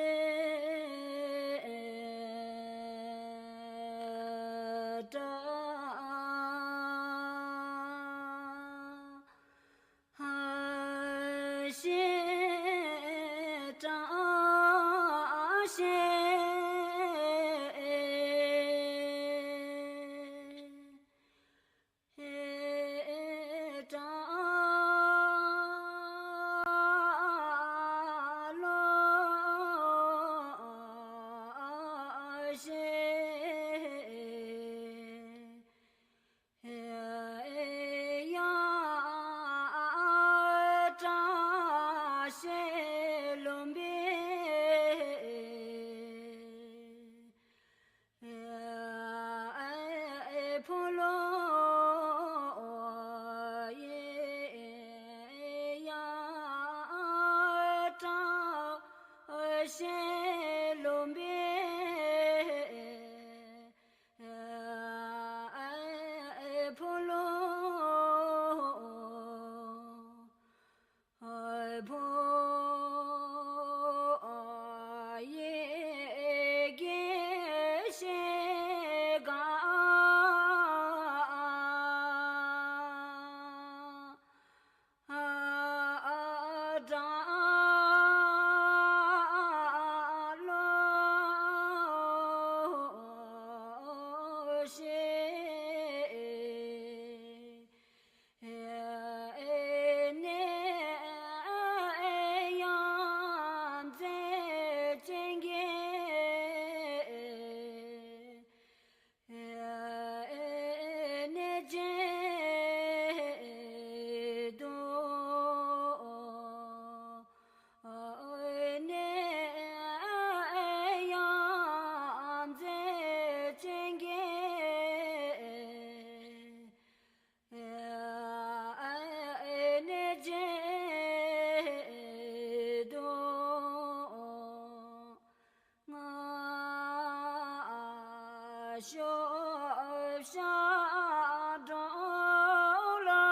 བཀྲ་ཤིས་བཀྲ་ཤིས། བཀྲ་ཤིས་ཡང་བཀྲ་ཤིས་ལུམ་བི་ཕུག་ལུ་ཡང་བཀྲ་ཤིས་ལུམ་བི་ཕུག་ལུ་ཕུག་ཡི་གི་ཤེས་ག་ལུ་ཤེས། ནི་ཡང་མཛད་ཅན་གྱི་ནི་བྱེད་དོ། ནི་ཡང་མཛད་ཅན་གྱི་ནི་བྱེད་དོ། ང་ཤོབ་ཤ་འགྲོ་ལོ།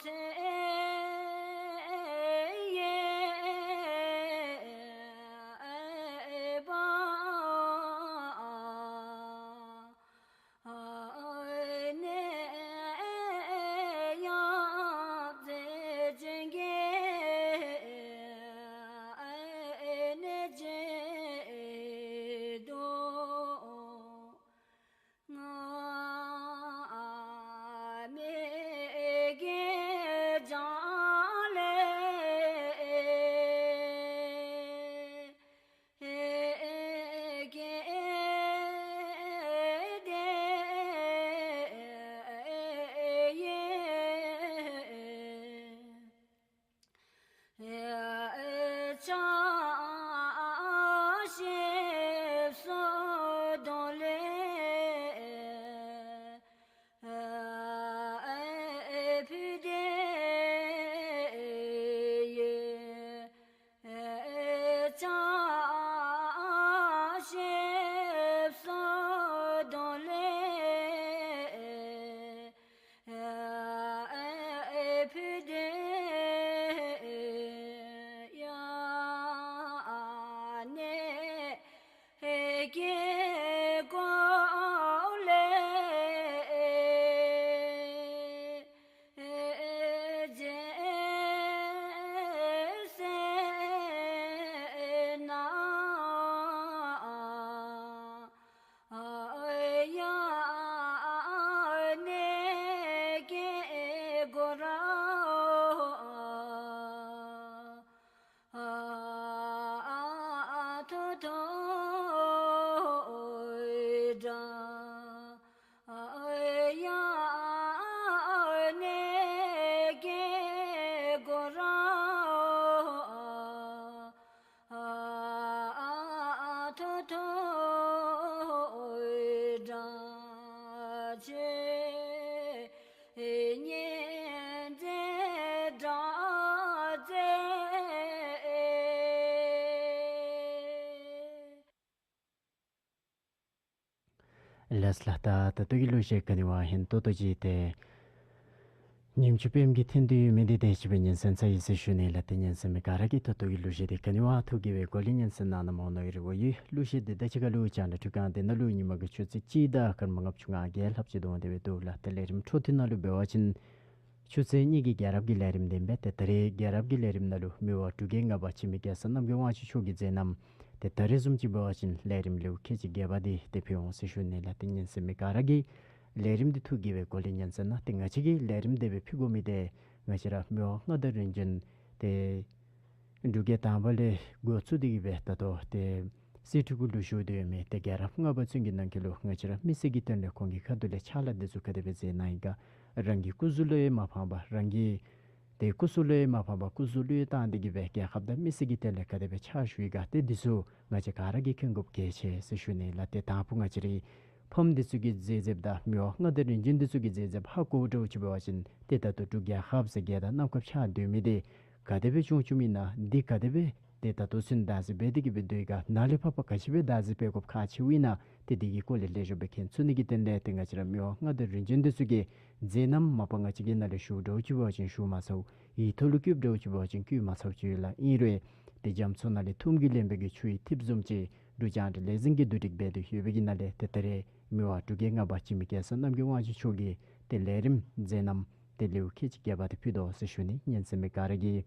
ཚེ་ཡི་བ་ནི་ཡང་མཛད་ཅན་གྱི། ལགས་ལགས། ད་ད་ལྟོ་གི་གླུ་གཞས་ག་ནི་བ་ཧིང་ཏོག་ཏོ་ཅིག་ཏེ་ཉིནམ་གཅིག་ཕེབས་ཀྱི་ཐོན་ཏེ་ཡོད་མི་འདི་ཏེ་ཅིག་སྦེ་ཉན་གསན་ཚར་ཡི་ཟེར་ཞུ་ནི་ལགས། ཏེ་ཉན་གསན་མི་ག་ར་གིས་ད་ལྟོ་གི་གླུ་གཞས་འདི་ག་ནི་བ་ཐུགས་དགྱེས་པའི་སྒོ་ལས་ཉན་གསན་གནང་ནུག་སྨོ་མནོ་ཡི་རེ་བ་ཡོད། གླུ་གཞས་འདི་ད་ཅི་ཁ་ལུ་རྒྱང་བསྒྲགས་སྒྲིག་ཁང་འདི་ནང་ལུ་ཉིན་མ་གི་ཆུ་ཚོད་གཅིག་དང་སྐར་མ་ལྔ་བཅུ་ང་བརྒྱད་ལྷགཔ་ཅིག་འདུག་སྟེ་སྦེ་འདུག་ལགས། ཏེ་ལས་རིམ་འཕྲོ་མཐུད་ནང་ལུ་འབད་བ་ཅིན་ཆུ་ཚོད་གཉིས་ཀྱི་རྒྱལ་རབས་ཀྱི་ལས་རིམ་འདི་ཨིན་པས། ཏེ་ད་རེས་རྒྱལ་རབས་ཀྱི་ལས་རིམ་ནང་ལུ་མི་དབང་འབྲུག་རྒྱལ་ལྔ་པ་འཆི་མེད་རྒྱལ་མཚན་རྣམ་རྒྱལ་དབང་ཕྱུག་མཆོག་གི་མཛད་རྣམ་ཏེ་ད་རེས་བཟུམ་ཅིག་འབད་བ་ཅིན་ལས་རིམ་ལེའུ་ཁལ་གཅིག་བརྒྱད་པ་འདི་ཏེ་ཕུལ་འོང་ཟེར་ཞུ་ནི་ལགས། ཏེ་ཉན་གསན་མི་ག་ར་གིས་ལས་རིམ་འདི་ཐུགས་དགྱེས་པའི་སྒོ་ལས་ཉན་གསན་གནང་། ཏེ་ང་བཅས་ཀྱིས་ལས་རིམ་འདི་སྦེ་ཕུལ་དགོ་མི་འདི་ང་བཅས་ར་མི་དབང་མངའ་བདག་རིམ་བྱོན་ཏེ་འབྲུག་རྒྱལ་དང་པ་ལས་འགོ་བཙུགས་ཏེ་གི་སྦེ་ད་ལྟོ་ཏེ་གསེར་ཁྲི་གུ་ལུ་བཞུགས་ཏེ་ཡོད་མི་ཏེ་རྒྱལ་རབས་ལྔ་པ་ཚུན་གྱི་ནང་འཁོད་ལུ་ང་བཅས་ར་མི་སེར་གྱི་དོན་ལས་ཁོང་གི་ཁ་ཐུག་ལས་ཕྱག་ལཱ་འདི་ཚུ་ག་དེ་སྦེ་མཛད་གནང་ཡི་ག། རང་གི་སྐུ་གཟུགས་ལུ་ཡང་མ་ཕངས་པར་རང་གི་ཏེ་སྐུ་གཟུགས་ལུ་ཡང་མ་ཕངས་པར་སྐུ་གཟུགས་བློས་བཏང་སྟེ་གི་སྦེ་རྒྱལ་ཁབ་དང་མི་སེར་གྱི་དོན་ལས་ག་དེ་སྦེ་ཕྱག་ཞུ་ཡི་ག། ཏེ་འདི་ཚུ་ང་བཅས་ག་ར་གིས་མཁྱེན་དགོཔ་གལ་ཆེ་ཟེར་ཞུ་ནི་ལགས། ཏེ་དང་ཕུ་ང་བཅས་རའི་ཕམ་འདི་ཚུ་གི་མཛད་རྗེས་དང་མི་དབང་མངའ་བདག་རིམ་བྱོན་འདི་ཚུ་གི་མཛད་རྗེས་ཧ་གོ་དགོཔ་འདྲཝ་ཅིག་འབད་བ་ཅིན་ཏེ་ད་ལྟོ་འབྲུག་རྒྱལ་ཁབ་ཟེར་རྒྱལ་དང་གནམ་ཁ་ཕྱག་སྡོད་མི་འདི་ག་དེ་སྦེ་བྱུང་བྱུངམ་ཨིན་ན། འདི་ག་དེ་སྦེ་ཏེ་ད་ལྟོ་ཚུན་བདག་འཛིན་འབད་དེ་གི་སྦེ་སྡོད་ཡི་ག། ནཱ་ལས་ཕར་ཕར་ག་ཅི་སྦེ་བདག་འཛིན་འབད་དགོཔ་ཁག་ཆེཝ་ཨིན་ན། ཏེ་འདི་གི་སྐོར་ལས་ལེགས་ཤོམ་སྦེ་མཁྱེན་ཚུགས་ནི་གི་དོན་ལས་ཏེ་ང་བཅས་ར་མི་དབང་མངའ་བདག་རིམ་བྱོན་འདི་ཚུ་གི་མཛད་རྣམ་མ་པ་ང་བཅས་ཀྱིས་ནཱ་ལས་ཞུཝ་འདྲཝ་ཅིག་འབད་བ་ཅིན་ཞུ་མ་ཚརཝ། ཡིག་ཐོག་ལུ་བཀོདཔ་འདྲཝ་ཅིག་འབད་བ་ཅིན་བཀོད་མ་ཚརཝ་ཅིག་ཡོད་ལགས། ཨིན་རུང་ཏེ་རྒྱ་མཚོ་ནང་ལས་ཐུམ་གྱིས་ལེན་པའི་གི་ཆུ་ཡི་ཐིགས་བཟུམ་ཅིག་འབྲུག་རྒྱང་བསྒྲགས་ལས་འཛིན་གྱིས་བསྡུ་སྒྲིག་འབད་དེ་ཡོད་པའི་གི་ནང་ལས་ཏེ་ད་རེས་མི་དབང་འབྲུག་རྒྱལ་ལྔ་པ་འཆི་མེད་རྒྱལ་མཚན་རྣམ་རྒྱལ་དབང་ཕྱུག་མཆོག་གི་ཏེ་ལས་རིམ་མཛད་རྣམ་ཏེ་ལེའུ་ཁལ་གཅིག་བརྒྱད་པ་འདི་ཕུལ་དོ་ཟེར་ཞུ་ནི། ཉན་གསན་མི་ག་ར་གིས་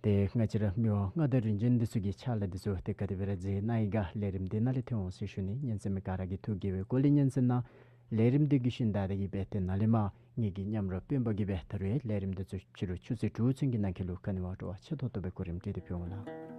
ཏེ་ང་བཅས་ར་མི་དབང་མངའ་བདག་རིམ་བྱོན་འདི་ཚུ་གི་ཕྱག་ལཱ་འདི་ཚུ་ཏེ་ག་དེ་སྦེ་ར་མཛད་གནང་ཡི་ག། ལས་རིམ་འདི་ནང་ལས་ཐོན་འོང་ཟེར་ཞུ་ནི། ཉན་གསན་མི་ག་ར་གིས་ཐུགས་དགྱེས་པའི་སྒོ་ལས་ཉན་གསན་གནང་། ལས་རིམ་འདི་གི་ཤུལ་བདའ་སྟེ་གི་སྦེ་ཏེ་ནཱ་ལས་མར་ངེ་གི་མཉམ་རོགས་སྤེན་པ་གིས་སྦེ་ད་རེས་ལས་རིམ་འདི་ཚུ་ཕྱི་རུ་ཆུ་ཚོད་དྲུག་ཚུན་གྱི་ནང་འཁོད་ལུ་ག་ནི་བ་སྤྲོ་བ་ཆེ་ཏོག་ཏོ་སྦེ་གོ་རིམ་སྒྲིག་སྟེ་ཕུལ་འོང་ལགས།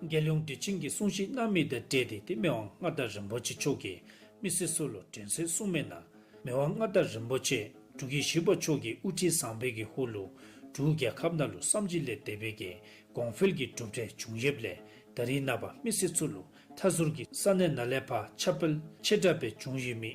རྒྱལ་ཡོངས་དུས་ཆེན་གྱི་གསུང་བཤད་གནང་མི་དང་འབྲེལ་ཏེ་ཏེ་མི་དབང་མངའ་བདག་རིན་པོ་ཆེ་མཆོག་གིས་མི་སེར་ཚུ་ལུ་དྲན་གསོ་གསུངས་མི་ནང་མི་དབང་མངའ་བདག་རིན་པོ་ཆེ་འབྲུག་རྒྱལ་བཞི་པ་མཆོག་གི་དབུ་ཁྲིད་བཟང་པོའི་གི་འོག་ལུ་འབྲུག་རྒྱལ་ཁབ་ནང་ལུ་བསམ་གྱིས་ལས་འདས་པའི་གི་གོང་འཕེལ་གྱི་གྲུབ་འབྲས་བྱུང་ཡོདཔ་ལས་ད་རིས་ནངས་པ་མི་སེར་ཚུ་ལུ་མཐའ་ཟུར་གྱི་ས་གནས་ནང་ལས་ཕར་ཁྱབ་སྤེལ་ཆེ་དྲགས་སྦེ་བྱུང་ཡོད་མི་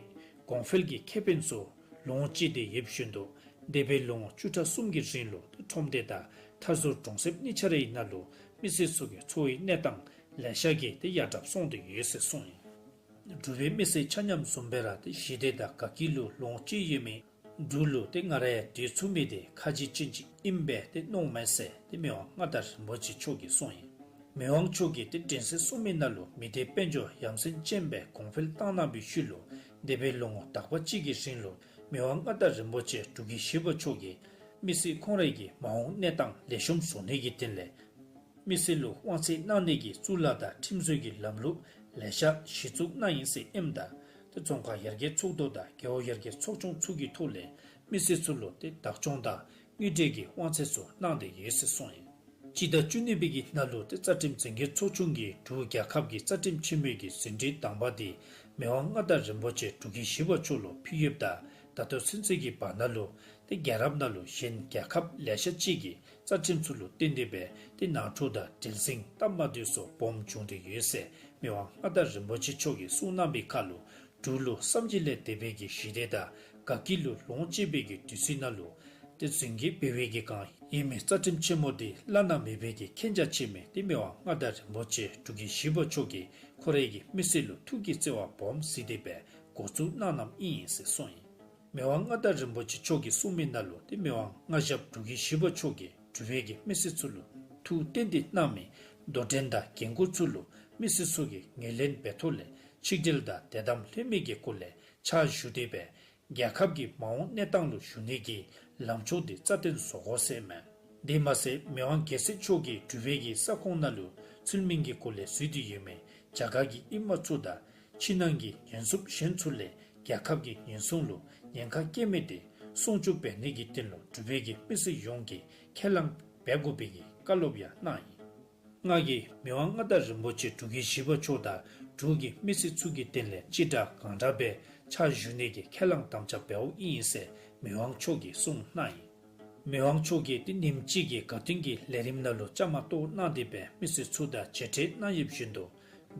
གོང་འཕེལ་གྱི་ཁེ་ཕན་ཚུ་ལོངས་སྤྱོད་དེ་ཡོདཔ་བཞིན་དུ་འདས་པའི་ལོ་ངོ་བཅུ་ཕྲག་གསུམ་གྱི་རིང་ལུ་ཁྲོམ་སྡེ་དང་མཐའ་ཟུར་གྲོང་གསེབ་གཉིས་ཆ་རའི་ནང་ལུ་མི་སེར་ཚུ་གི་འཚོ་བའི་གནས་སྟངས་ལེ་ཤ་གིས་ཏེ་ཡར་དྲགཔ་སོང་སྟེ་ཡོད་ཟེར་གསུངས་ཡི། འབྲུག་པའི་མི་སེར་ཆ་མཉམ་བཟུམ་སྦེ་ར་ཏེ་ཞི་བདེ་དང་དགའ་སྐྱིད་ལུ་ལོངས་སྤྱོད་ཡོད་མི་འབྲུག་ལུ་ཏེ་ང་ར་ཡང་སྡོད་ཚུགས་མི་འདི་ཁ་རྗེ་ཅན་ཅིག་ཨིན་པས་ཏེ་མནོཝ་མས་ཟེར་ཏེ་མི་དབང་མངའ་བདག་རིན་པོ་ཆེ་མཆོག་གིས་གསུངས་ཡི། མི་དབང་མཆོག་གིས་ཏེ་དྲན་གསོ་གསུངས་མི་ནང་ལུ་མི་སྡེ་དཔལ་འབྱོར་ཡ་མཚན་ཅན་སྦེ་གོང་འཕེལ་བཏང་གནང་བའི་ཤུལ་ལུ་འདས་པའི་ལོ་ངོ་དག་པ་ཅིག་གི་རིང་ལུ་མི་དབང་མངའ་བདག་རིན་པོ་ཆེ་འབྲུག་རྒྱལ་བཞི་པ་མཆོག་གིས་མི་སེར་ཁོང་རའི་གི་མ་འོངས་གནས་སྟངས་ལེགས་ཤོམ་བཟོ་ནི་གི་དོན་ལས་མི་སེར་ལུ་དབང་ཚད་གནང་ནི་གི་གཙུག་ལག་དང་ཁྲིམས་བཟོ་གི་ལམ་ལུགས་ལེ་ཤ་གཞི་བཙུགས་གནང་ཡི་ཟེར་ཨིནམ་ད་ཏེ་ཚོང་ཁང་ཡར་རྒྱས་ཚོགས་འདུ་དང་རྒེད་འོག་ཡར་རྒྱས་ཚོགས་ཆུང་ཚུ་གི་ཐོག་ལས་མི་སེར་ཚུ་ལུ་ཏེ་བདག་སྐྱོང་དང་དངུལ་འབྲེལ་གྱི་དབང་ཚད་ཚུ་གནང་སྟེ་ཡོད་ཟེར་གསུངས་ཡི། སྤྱི་ཟླ་བཅུ་གཉིས་པའི་གི་ནང་ལུ་ཏེ་རྩ་ཁྲིམས་འཛིན་སྐྱོང་ཚོགས་ཆུང་གིས་འབྲུག་རྒྱལ་ཁབ་ཀྱི་རྩ་ཁྲིམས་ཆེན་མོའི་གི་ཟིན་བྲིས་དང་པ་འདི་མི་དབང་མངའ་བདག་རིན་པོ་ཆེ་འབྲུག་རྒྱལ་བཞི་པ་མཆོག་ལུ་ཕུལ་ཡོདཔ་ད་ད་ལྟོ་ཚུན་ཚོད་ཀྱི་བར་ན་ལུ་ཏེ་རྒྱལ་རབས་ནང་ལུ་གཞན་རྒྱལ་ཁབ་ལེ་ཤ་ཅིག་གི་རྩ་ཁྲིམས་ཚུ་ལུ་བརྟེན་ཏེ་སྦེ་ཏེ་ནང་འཁྲུག་དང་འབྲེལ་ཟིང་སྟབས་མ་བདེཝ་ཚུ་སྦོམ་བྱུང་སྟེ་ཡོད་ཟེར་མི་དབང་མངའ་བདག་རིན་པོ་ཆེ་མཆོག་གིས་གསུངས་གནང་བའི་ཁར་ལུ་འབྲུག་ལུ་བསམ་གྱིས་ལས་འདས་པའི་གི་ཞི་བདེ་དང་དགའ་སྐྱིད་ལུ་ལོངས་སྤྱོད་པའི་གི་དུས་ཚོད་ནང་ལུ་ཏེ་གཟེངས་བསྟོད་འབད་བའི་གི་སྒང་ཨིན་མི་རྩ་ཁྲིམས་ཆེན་མོ་འདི་བླ་ན་མེད་པའི་གི་མཁྱེན་རྒྱ་ཆེ་མི་ཏེ་མི་དབང་མངའ་བདག་རིན་པོ་ཆེ་འབྲུག་རྒྱལ་བཞི་པ་མཆོག་གིས་ཁོ་རའི་གི་མི་སེར་ལུ་ཐུགས་ཀྱི་བརྩེ་བ་སྦོམ་གཟིགས་ཏེ་སྦེ་འགོ་བཙུགས་གནང་གནངམ་ཨིན་ཟེར་གསུངས་ཡི། མི་དབང་མངའ་བདག་རིན་པོ་ཆེ་མཆོག་གིས་གསུངས་མི་ནང་ལུ་ཏེ་མི་དབང་མངའ་ཞབས་འབྲུག་རྒྱལ་བཞི་པ་མཆོག་གིས་འབྲུག་པའི་གི་མི་སེར་ཚུ་ལུ་ཐུགས་གཏན་ཏིག་གནང་མི་དོ་འགྲན་དང་འགན་ཁུར་ཚུ་ལུ་མི་སེར་ཚུ་གིས་ངོས་ལེན་འབད་ཐོག་ལས་ཆིག་སྒྲིལ་དང་དད་དམ་ལྷོད་མེད་ཀྱི་སྒོ་ལས་ཕྱག་ཞུ་སྟེ་སྦེ་རྒྱལ་ཁབ་ཀྱི་མ་འོངས་གནས་སྟངས་ལུ་ཞུགས་ནི་གི་ལམ་ཕྱོགས་འདི་རྩ་བརྟན་བཟོ་དགོ་ཟེར་མས། དེ་མ་ཚད་མི་དབང་རྒྱལ་སྲས་མཆོག་གིས་འབྲུག་པའི་གི་ས་ཁོངས་ནང་ལུ་ཚུལ་མིན་གྱི་སྒོ་ལས་བཟོས་ཏེ་ཡོད་མི་རྒྱ་གར་གྱི་ཨིན་མ་ཚུ་དང་ཕྱི་ནང་གི་ཉེན་སྲུང་གཞན་ཚུ་ལས་རྒྱལ་ཁབ་ཀྱི་ཉེན་སྲུང་ལུ་ཉེན་ཁ་བཀལ་མི་དེ་སྲུང་སྐྱོབ་འབད་ནི་གི་དོན་ལུ་འབྲུག་པའི་གི་མི་སེར་ཡོངས་ཀྱིས་ཁས་བླངས་འབད་དགོ་པའི་གི་བཀའ་སློབ་ཡང་གནང་ཡི། ང་གིས་མི་དབང་མངའ་བདག་རིན་པོ་ཆེ་འབྲུག་རྒྱལ་བཞི་པ་མཆོག་དང་འབྲུག་གི་མི་སེར་ཚུ་གི་དོན་ལས་ཅི་དྲག་གང་དྲག་སྦེ་ཕྱག་ཞུ་ནི་གི་ཁས་བླངས་དམ་བཅའ་འབདཝ་ཨིན་ཟེར་མི་དབང་མཆོག་གིས་གསུངས་གནང་ཡི། མི་དབང་མཆོག་གིས་ཏེ་ཉིནམ་གཅིག་གི་དགའ་སྟོན་གྱི་ལས་རིམ་ནང་ལུ་བཅའ་མར་གཏོགས་གནང་སྟེ་སྦེ་མི་སེར་ཚུ་དང་མཇལ་འཕྲད་གནང་ཡོདཔ་བཞིན་དུ་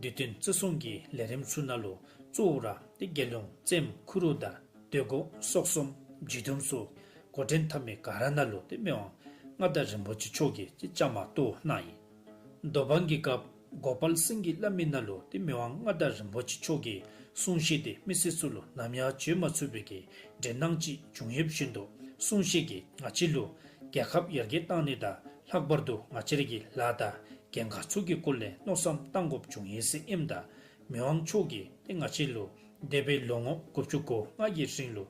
དུས་སྟོན་བརྩི་སྲུང་གི་ལས་རིམ་ཚུ་ནང་ལུ་ གཙོ་བོ་ར་ཏེ་དགེ་སློང་བཙེམ་ཁུ་རུ་དང་སྟོད་གོ་སོག་གསུམ་འཇིགས་གདུང་སོགས་འགོ་འདྲེན་འཐབ་མི་ག་ར་ནང་ལུ་ཏེ་མི་དབང་མངའ་བདག་རིན་པོ་ཆེ་མཆོག་གིས་ཏེ་བཅའ་མར་གཏོགས་གནང་ཡི། དོ་འབངས་ཀྱི་སྐབས་གོ་པལ་སིང་གིས་སླབ་མི་ནང་ལུ་ཏེ་མི་དབང་མངའ་བདག་རིན་པོ་ཆེ་མཆོག་གི་གསུང་བཤད་དེ་མི་སེར་ཚུ་ལུ་ནམ་ཡང་བརྗེད་མ་ཚུགས་པའི་གི་འདྲེན་སྣང་ཅིག་བྱུང་ཡོདཔ་བཞིན་དུ་གསུང་བཤད་ཀྱིས་ང་བཅས་ལུ་རྒྱལ་ཁབ་ཡར་རྒྱས་གཏང་ནི་དང་ལྷག་པར་དུ་ང་བཅས་རའི་གི་ལཱ་དང་འགན་ཁག་ཚུ་གི་སྐོར་ལས་མནོ་བསམ་གཏང་དགོཔ་བྱུང་ཡི་ཟེར་ཨིནམ་ད་མི་དབང་མཆོག་གིས་ཏེ་ང་བཅས་ལུ་འདས་པའི་ལོ་ངོ་དགུ་བཅུ་གོ་ལྔ་གི་རིང་ལུ་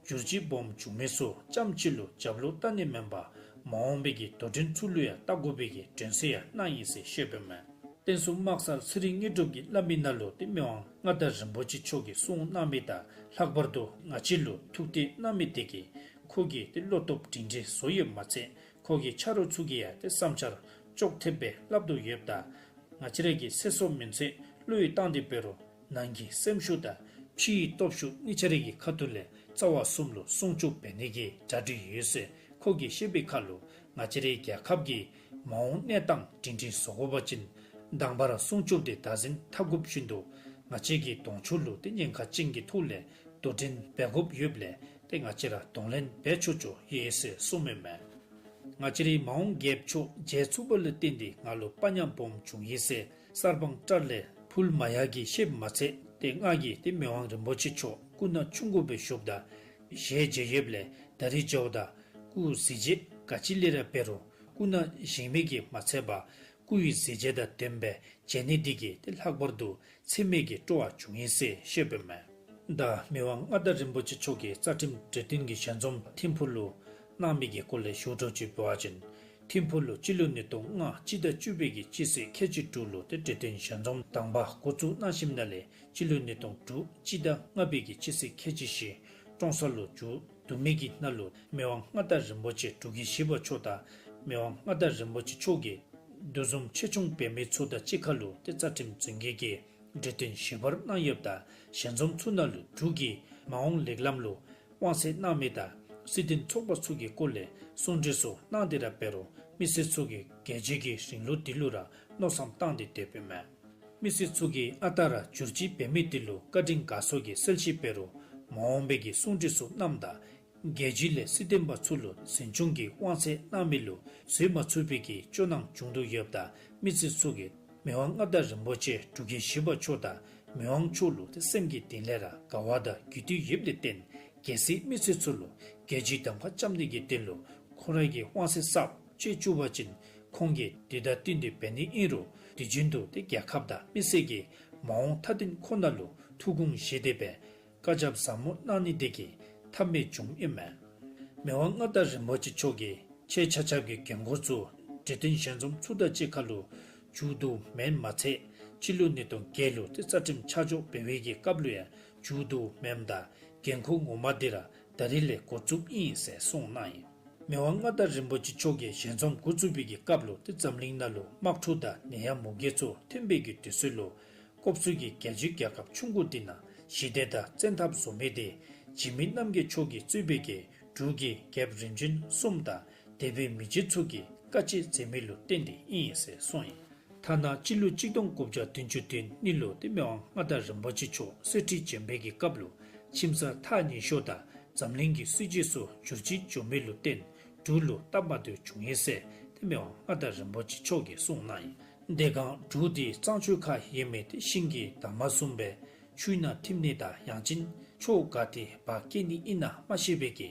བསྒྱུར་བཅོས་སྦོམ་བྱུང་མི་ཚུ་རྐྱངམ་གཅིག་ལུ་རྒྱབ་ལོགས་བལྟ་ནི་མེན་པར་མ་འོངས་པའི་གི་དོ་འགྲན་ཚུ་ལུ་ཡང་བལྟ་དགོ་པའི་གི་དྲན་གསོ་ཡང་གནང་ཡི་ཟེར་བཤད་པས་མས། བསྟན་སྲུང་དམག་སར་ཚེ་རིང་དངོས་གྲུབ་ཀྱིས་སླབ་མི་ནང་ལུ་ཏེ་མི་དབང་མངའ་བདག་རིན་པོ་ཆེ་མཆོག་གིས་གསུངས་གནང་མི་དང་ལྷག་པར་དུ་ང་བཅས་ལུ་ཐུགས་གཏད་གནང་མི་དེ་གིས་ཁོ་གི་ཏེ་བློ་སྟོབས་སྒྲིང་སྒྲིང་བཟོ་ཡོདཔ་མ་ཚད་ཁོ་གི་ཆ་རོགས་ཚུ་གིས་ཡང་ཏེ་བསམ་འཆར་ཅོག་འཐདཔ་སྦེ་སླབ་དོ་ཡོདཔ་ད་ང་བཅས་ར་གི་ཚེ་སྲོག་མེན་ཚེ་བློས་བཏང་སྟེ་འབད་རུང་ནང་གི་སེམས་ཤུགས་དང་ཕྱིའི་སྟོབས་ཤུགས་གཉིས་ཆ་ར་གི་ཁ་ཐུག་ལས་རྩ་བ་གསུམ་ལུ་སྲུང་སྐྱོབ་འབད་ནི་གི་གྲ་སྒྲིག་ཡོད་ཟེར་ཁོ་གིས་བཤད་པའི་ཁར་ལུ་ང་བཅས་རའི་རྒྱལ་ཁབ་ཀྱི་མ་འོངས་གནས་སྟངས་སྒྲིང་སྒྲིང་བཟོ་དགོ་པ་ཅིན་དང་པ་ར་སྲུང་སྐྱོབ་དེ་བདག་འཛིན་འཐབ་དགོཔ་བཞིན་དུ་ང་བཅས་ཀྱི་གདོང་ཕྱོགས་ལུ་ཏེ་ཉེན་ཁ་ཅན་གྱི་ཐོག་ལས་དོ་འགྲན་འབད་དགོཔ་ཡོདཔ་ལས་ཏེ་ང་བཅས་ར་གདོང་ལེན་འབད་ཆོག་ཆོག་ཡོད་ཟེར་གསུངས་མི་མས། ང་བཅས་རའི་མ་འོངས་རྒྱལཔོ་མཆོག་མཇལ་ཚུགས་པ་ལུ་བརྟེན་ཏེ་ང་ལུ་དཔའ་ཉམས་སྦོམ་བྱུང་ཡི་ཟེར་གསར་སྤང་བཀྲ་ལས་ཕུལ་མ་ཡ་གིས་བཤདཔ་མ་ཚད་ཏེ་ང་གིས་ཏེ་མི་དབང་རིན་པོ་ཆེ་མཆོག་སྐུ་ན་ཆུང་ཀུ་སྦེ་བཞུགསཔ་ད་ཞལ་མཇལ་ཡོདཔ་ལས་ད་རིས་མཇལཝ་ད་སྐུ་གཟི་བརྗིད་ག་ཅི་ལས་ར་འབད་རུང་སྐུ་ན་ཞིམ་མི་གིས་མ་ཚད་པར་སྐུ་ཡི་གཟི་བརྗིད་དང་ལྡནམ་སྦེ་མཇལ་ནི་དེ་གིས་ཏེ་ལྷག་པར་དུ་ཚད་མེད་ཀྱི་སྤྲོ་བ་བྱུང་ཡི་ཟེར་བཤད་པས་མས། ད་མི་དབང་མངའ་བདག་རིན་པོ་ཆེ་མཆོག་གིས་རྩ་ཁྲིམས་འབྲི་འདུན་གྱི་ཞལ་འཛོམས་ཐིམ་ཕུག་ལུ་གནང་མི་གི་སྐོར་ལས་ཞུ་དགོཔ་ཅིག་འབད་བ་ཅིན་ཐིམ་ཕུག་ལུ་སྤྱི་ལོ་ཉིས་སྟོང་ལྔ་སྤྱི་ཟླ་བཅུ་པའི་གི་སྤྱི་ཚེས་ཁལ་གཅིག་དྲུག་ལུ་ཏེ་འབྲི་འདུན་ཞལ་འཛོམས་དང་པ་འགོ་བཙུགས་གནང་ཞིནམ་ལས་སྤྱི་ལོ་ཉིས་སྟོང་དྲུག་སྤྱི་ཟླ་ལྔ་པའི་གི་སྤྱི་ཚེས་ཁལ་གཅིག་བཞི་ཀྲོང་གསར་ལུ་མཇུག་བསྡུ་མི་གི་ནང་ལུ་མི་དབང་མངའ་བདག་རིན་པོ་ཆེ་འབྲུག་རྒྱལ་བཞི་པ་མཆོག་དང་མི་དབང་མངའ་བདག་རིན་པོ་ཆེ་མཆོག་གིས་འདུ་འཛོམས་ཆེ་ཆུང་འབད་མི་ཚུ་དང་གཅིག་ཁར་ལུ་ཏེ་རྩ་ཁྲིམས་འཛིན་སྐྱོང་གི་འབྲི་འདུན་ཞིབ་པར་གནང་ཡོདཔ་ད་ཞལ་འཛོམས་ཚུ་ནང་ལུ་འབྲུག་གི་མ་འོངས་ལེགས་ལམ་ལུ་དབང་ཚད་གནང་མི་དང་སྲིད་དོན་ཚོགས་པ་ཚུ་གི་སྐོར་ལས་གསུང་གྲོས་ཚུ་གནང་སྟེ་ར་འབད་རུང་མི་སེར་ཚུ་གིས་རྒྱལ་སྤྱི་གི་རིང་ལུགས་དེ་ལུ་ར་མནོ་བསམ་བཏང་སྟེ་སྡོདཔ་མས། མི་སེར་ཚུ་གིས་ཨ་རྟག་ར་བསྒྱུར་བཅོས་འབད་མི་དེ་ལུ་བཀའ་དྲིན་དགའ་ཚོར་གྱི་གསལ་བཤད་འབད་རུང་མ་འོངས་པའི་གི་གསུང་གྲོས་ཚུ་གནངམ་ད་རྒྱལ་སྤྱི་ལས་སྲིད་དོན་པ་ཚུ་ལུ་འཛིན་སྐྱོང་གི་དབང་ཚད་གནང་མི་ལུ་བཟོད་མ་ཚུགས་པའི་གི་སྐྱོ་སྣང་བྱུང་དོ་ཡོདཔ་ད་མི་སེར་ཚུ་གིས་མི་དབང་མངའ་བདག་རིན་པོ་ཆེ་འབྲུག་རྒྱལ་བཞི་པ་མཆོག་དང་མི་དབང་མཆོག་ལུ་ཏེ་སེམས་ཀྱི་གཏིང་ལས་ར་དགའ་བ་དང་གུས་འདུད་ཡོདཔ་ལས་བརྟེན་གལ་སྲིད་མི་སེར་ཚུ་ལུ་རྒྱལ་སྤྱིའི་གདམ་ཁ་རྐྱབ་ནི་གི་དོན་ལུ་ཁོང་རའི་གི་དབང་ཚད་གསརཔ་སྤྱོད་བཅུག་པ་ཅིན་ཁོང་གིས་དེ་དང་བསྟུན་ཏེ་འབད་ནི་ཨིན་རུང་དུས་རྒྱུན་དུ་ཏེ་རྒྱལ་ཁབ་དང་མི་སེར་གྱི་མ་འོངས་མཐའ་དོན་ཁོ་ན་ལུ་ཐུགས་དགོངས་བཞེས་ཏེ་སྦེ་བཀའ་རྒྱ་ཟབ་མོ་གནང་ནི་དེ་གིས་ཐབས་མེད་བྱུངམ་ཨིན་མས། མི་དབང་མངའ་བདག་རིན་པོ་ཆེ་མཆོག་གིས་ཁྱེད་ཆ་ཁྱབ་ཀྱི་འགན་ཁུར་ཚུ་འབྲི་འདུན་ཞལ་འཛོམས་ཚུ་དང་གཅིག་ཁར་ལུ་མཇུག་བསྡུ་མེན་མ་ཚད་སྤྱི་ལོ་ཉིས་སྟོང་བརྒྱད་ལུ་ཏེ་རྩ་ཁྲིམས་ཆ་འཇོག་འབད་བའི་གི་སྐབས་ལུ་ཡང་མཇུག་བསྡུ་མེནམ་ད་འགན་ཁུར་ངོ་མ་དེ་ར་ད་རིས་ལས་འགོ་བཙུགསཔ་ཨིན་ཟེར་གསུངས་གནང་ཡི། མི་དབང་མངའ་བདག་རིན་པོ་ཆེ་མཆོག་གིས་ཞལ་འཛོམས་འགོ་བཙུགས་པའི་གི་སྐབས་ལུ་ཏེ་འཛམ་གླིང་ནང་ལུ་དམག་འཁྲུག་དང་ནད་ཡམས་མུ་གེ་ཚུ་ཐོན་པའི་གི་དུས་ཚོད་ལུ་སྐབས་སུ་གི་རྒྱལ་སྤྱིའི་རྒྱལ་ཁབ་ཆུང་ཀུ་དེ་ནང་ཞི་བདེ་དང་བཙན་ཐབས་བཟོ་མི་དེ་འཇིགས་མེད་རྣམ་རྒྱལ་མཆོག་གིས་གཙོས་པའི་གི་འབྲུག་གི་རྒྱལཔོ་རིམ་བྱོན་གསུམ་དང་དེ་སྦེ་མི་རྗེ་ཚུ་གིས་དཀའ་སྤྱད་མཛད་མི་ལུ་བརྟེན་ཏེ་ཨིན་ཟེར་གསུངས་ཡི། ཐ་ན་སྤྱི་ལོ་གཅིག་སྟོང་དགུ་བརྒྱ་བདུན་ཅུ་དོན་གཉིས་ལུ་ཏེ་མི་དབང་མངའ་བདག་རིན་པོ་ཆེ་མཆོག་གསེར་ཁྲི་བྱོན་པའི་གི་སྐབས་ལུ་ཁྱིམ་ཚང་ཐག་ཉེ་ཤོས་དང་འཛམ་གླིང་གི་སྲིད་བྱུས་ཚུ་བསྒྱུར་བཅོས་འགྱོ་མི་ལུ་བརྟེན་འབྲུག་ལུ་སྟབས་མ་བདེཝ་བྱུང་ཡི་ཟེར་ཏེ་མི་དབང་མངའ་བདག་རིན་པོ་ཆེ་མཆོག་གིས་གསུངས་གནང་ཡི། དེ་སྒང་འབྲུག་དེ་གཙང་ཆུ་ཁ་ཡོད་མི་ཏེ་ཤིང་གི་འདབ་མ་བཟུམ་སྦེ་ཆུ་ནང་ཐིམ་ནི་དང་ཡང་ཅིན་ཕྱོགས་ག་ཏེ་འབག་སྐྱེལ་ནི་ཨིན་ན་མ་ཤེས་པའི་གི་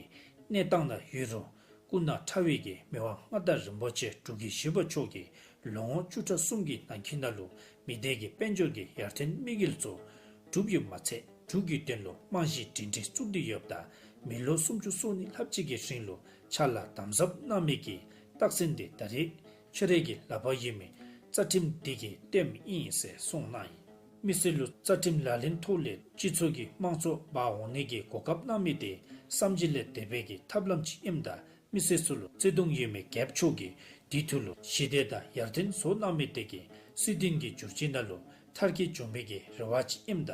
གནས་སྟངས་ནང་ཡོད་རུང་སྐུ་ན་ཕྲ་བའི་གི་མི་དབང་མངའ་བདག་རིན་པོ་ཆེ་འབྲུག་རྒྱལ་བཞི་པ་མཆོག་གིས་ལོ་ངོ་བཅུ་ཕྲག་གསུམ་གྱི་ནང་འཁོད་ནང་ལུ་མི་སྡེ་གི་དཔལ་འབྱོར་གྱི་ཡར་ཐོན་དམིགས་ཡུལ་ཚུ་གྲུབ་ཡོདཔ་མ་ཚད་འབྲུག་གི་དོན་ལུ་རྨང་གཞི་སྒྲིང་སྒྲིང་བཙུགས་ཏེ་ཡོདཔ་ད་མི་ལོ་སུམ་ཅུ་སོ་གཉིས་ལྷགཔ་ཅིག་གི་རིང་ལུ་ཕྱག་ལཱ་དམ་ཟབ་གནང་མི་གི་རྟགས་མཚན་དེ་ད་རེས་ཁྱོད་རའི་གི་ལག་པར་ཡོད་མི་རྩ་ཁྲིམས་དེ་གིས་སྟོནམ་ཨིན་ཟེར་གསུངས་གནང་ཡི། མི་སེར་ལུ་རྩ་ཁྲིམས་ལག་ལེན་ཐོག་ལས་སྤྱི་ཚོགས་ཀྱི་དམངས་གཙོ་འབག་འོང་ནི་གི་གོ་སྐབས་གནང་མི་དེ་བསམ་གྱིས་ལས་འདས་པའི་གི་ཐབས་ལམ་ཅིག་ཨིནམ་ད་མི་སེར་ཚུ་ལུ་བརྩེ་གདུང་ཡོད་མི་རྒྱལཔོ་མཆོག་གིས་དེ་ཐོག་ལུ་ཞི་བདེ་དང་ཡར་ཐོན་བཟོ་གནང་མི་དེ་གིས་སྲིད་དོན་གྱི་བསྒྱུར་བཅོས་ནང་ལུ་མཐར་འཁྱོལ་འགྱོ་མི་གི་རེ་བ་ཅིག་ཨིནམ་ད་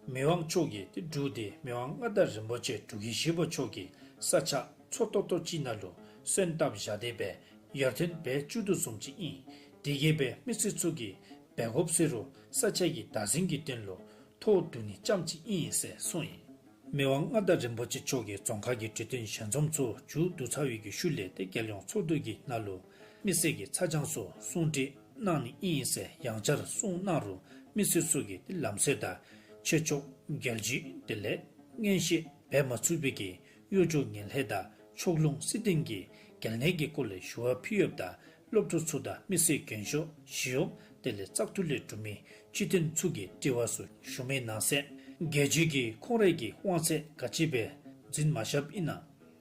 མི་དབང་མཆོག་གིས་ཏེ་འབྲུག་དེ་མི་དབང་མངའ་བདག་རིན་པོ་ཆེ་འབྲུག་རྒྱལ་བཞི་པ་མཆོག་གི་ས་ཆ་མཚོ་ཏོག་ཏོ་ཅིག་ནང་ལུ་སོན་བཏབ་བཞག་སྟེ་སྦེ་ཡར་ཐོན་འབད་བཅུག་དོ་བཟུམ་ཅིག་ཨིན། དེ་གིས་སྦེ་མི་སེར་ཚུ་གིས་འབད་དགོཔ་ཟེར་རུང་ས་ཆ་གི་བདག་འཛིན་གྱི་དོན་ལུ་ ཐོག་བསྡུ་ནི་ཙམ་ཅིག་ཨིན་ཟེར་གསུངས་ཡི། མི་དབང་མངའ་བདག་རིན་པོ་ཆེ་མཆོག་གིས་རྫོང་ཁག་གི་གྲོས་བསྟུན་ཞལ་འཛོམས་ཚུ་མཇུག་བསྡུ་ཚར་བའི་གི་ཤུལ་ལས་ཏེ་རྒྱལ་ཡོངས་ཚོགས་འདུ་གི་ནང་ལུ་མི་སེར་གྱི་ཚ་གྱང་ཚུ་གསུང་དྲི་གནང་ནི་ཨིན་ཟེར་ཡང་བསྐྱར་གསུངས་གནང་རུང་མི་སེར་ཚུ་གིས་ཏེ་ལམ་སེལ་དང་ཆོས་ཕྱོགས་རྒྱལ་སྤྱི་དེ་ལས་མངོན་ཤེས་འབད་མ་ཚུགས་པའི་གི་གཡོ་སྒྱུ་ངན་ལྷད་དང་ཕྱོགས་ལྷུང་སྲིད་དོན་གྱི་གལ་གནད་ཀྱི་སྐོར་ལས་ཞུ་བ་ཕུལ་ཡོདཔ་ད་སློབ་ཕྲུག་ཚུ་དང་མི་སེར་རྒན་ཤོས་ཞི་གཡོགཔ་དེ་ལས་བཙག་འཐུ་ལས་གྲུབ་མི་སྤྱི་འཐུས་ཚུ་གིས་དྲི་བ་ཚུ་ཞུ་མི་ནང་གསེས་རྒྱལ་སྤྱི་གིས་ཁོང་རའི་གི་དབང་ཚད་ག་ཅི་སྦེ་འཛིན་མ་བཞགཔ་ཨིན་ན།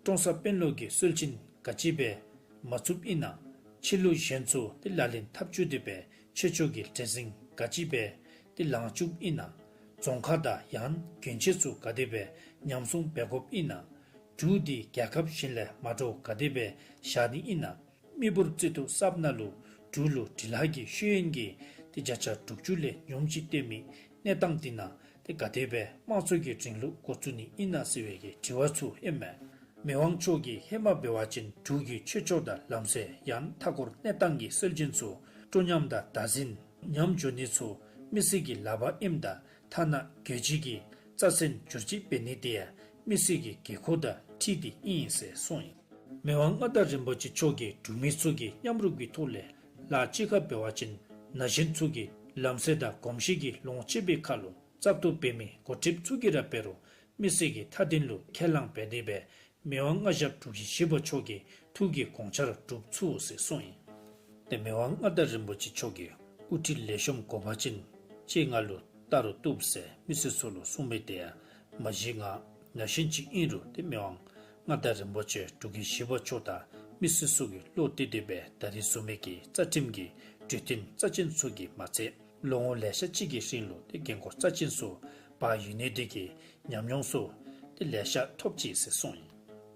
ཀྲོང་གསར་དཔོན་སློབ་ཀྱི་སྲོལ་ཆེན་ག་ཅི་སྦེ་མ་བཙུགསཔ་ཨིན་ན། ཕྱི་ལུ་གཞན་ཚུ་ཏེ་ལག་ལེན་འཐབ་བཅུག་སྟེ་སྦེ་ཆོས་ཕྱོགས་ཀྱི་བྲེལ་ཟིང་ག་ཅི་སྦེ་ཏེ་ལང་བཅུགཔ་ཨིན་ན། རྫོང་ཁག་དང་ཡང་གྱོན་ཆས་ཚུ་ག་དེ་སྦེ་ཉམས་སྲུང་འབད་དགོཔ་ཨིན་ན། འབྲུག་འདི་རྒྱལ་ཁབ་གཞན་ལས་མ་འདྲཝ་ག་དེ་སྦེ་བཞག་ནི་ཨིན་ན། མི་འབོར་རྩིས་ཐོ་གསརཔ་ནང་ལུ་འབྲུག་ལུ་འབྲི་ལྷག་གི་ཤེས་ཡོན་གྱི་ཏེ་བརྒྱ་ཆ་དྲུག་ཅུ་ལས་ཉུངམ་ཅིག་སྟོན་མི་གནས་སྟངས་འདི་ནང་ཏེ་ག་དེ་སྦེ་དམངས་གཙོ་གི་རིང་ལུགས་འགོ་བཙུགས་ནི་ཨིན་ན་ཟེར་བའི་གི་དྲི་བ་ཚུ་ཨིན་མས། མི་དབང་མཆོག་གིས་ཧེ་མ་འབད་བ་ཅིན་འབྲུག་གི་ཆོས་ཕྱོགས་དང་ལམ་སྲོལ་ཡང་མཐའ་འཁོར་གནས་སྟངས་ཀྱི་སྲོལ་རྒྱུན་ཚུ་སྤྲོ་ཉམས་དང་བདག་འཛིན་ཉམས་འགྱོ་ནི་ཚུ་མི་སེར་གྱི་ལག་པར་ཨིནམ་ད་ཐ་ན་རྒྱལ་སྤྱི་གི་རྩ་ཚན་བསྒྱུར་བཅོས་འབད་ནི་དེ་ཡང་མི་སེར་གྱི་དགོས་མཁོ་དང་འཁྲིལ་ཏེ་ཨིན་ཟེར་གསུངས་ཡི། མི་དབང་མངའ་བདག་རིན་པོ་ཆེ་མཆོག་གིས་འབྲུག་མི་ཚུ་གི་མཉམ་རུབ་ཀྱི་ཐོག་ལས་ལཱ་གཅིག་ཁར་འབད་བ་ཅིན་ན་གཞོན་ཚུ་གི་ལམ་སྲོལ་དང་གོམས་གཤིས་ཀྱི་ལོངས་སྤྱོད་པའི་ཁར་ལུ་བཙག་འཐུ་འབད་མི་འགོ་ཁྲིདཔ་ཚུ་གིས་ར་འབད་རུང་མི་སེར་གྱི་མཐའ་དོན་ལུ་ཁས་བླངས་འབད་དེ་སྦེ་མི་དབང་མངའ་ཞབས་དྲུག་བཞི་བཞི་པ་མཆོག་གི་ཐུགས་ཀྱི་དགོངས་འཆར་སྒྲུབ་ཚུགས་ཟེར་གསུངས་ཡི། ཏེ་མི་དབང་མངའ་བདག་རིན་པོ་ཆེ་མཆོག་གིས་དབུ་ཁྲིད་ལེགས་ཤོམ་དགོ་པ་ཅིན་ཁྱེད་ང་ལུ་བལྟ་རུང་བཏུབ་ཟེར་མི་སེར་ཚུ་ལུ་གསུངས་མི་དེ་ཡང་མ་གཞི་ང་ན་གཞོན་ཅིག་ཨིན་རུང་ཏེ་མི་དབང་མངའ་བདག་རིན་པོ་ཆེ་དྲུག་བཞི་པ་མཆོག་དང་མི་སེར་ཚུ་གིས་བློ་གཏད་དེ་སྦེ་ད་རིས་བཟུམ་མའི་གི་རྩ་ཁྲིམས་ཀྱི་གྲོས་བསྟུན་རྩ་ཅན་ཚུ་གིས་མ་ཚད་ལོ་ངོ་ལེ་ཤ་ཅིག་གི་རིང་ལུ་ཏེ་འགན་ཁུར་རྩ་ཅན་ཚུ་འབག་ཡོད་ནི་དེ་གིས་ཉམས་མྱོང་ཚུ་ཏེ་ལེ་ཤ་ཐོབ་ཅི་ཟེར་གསུངས་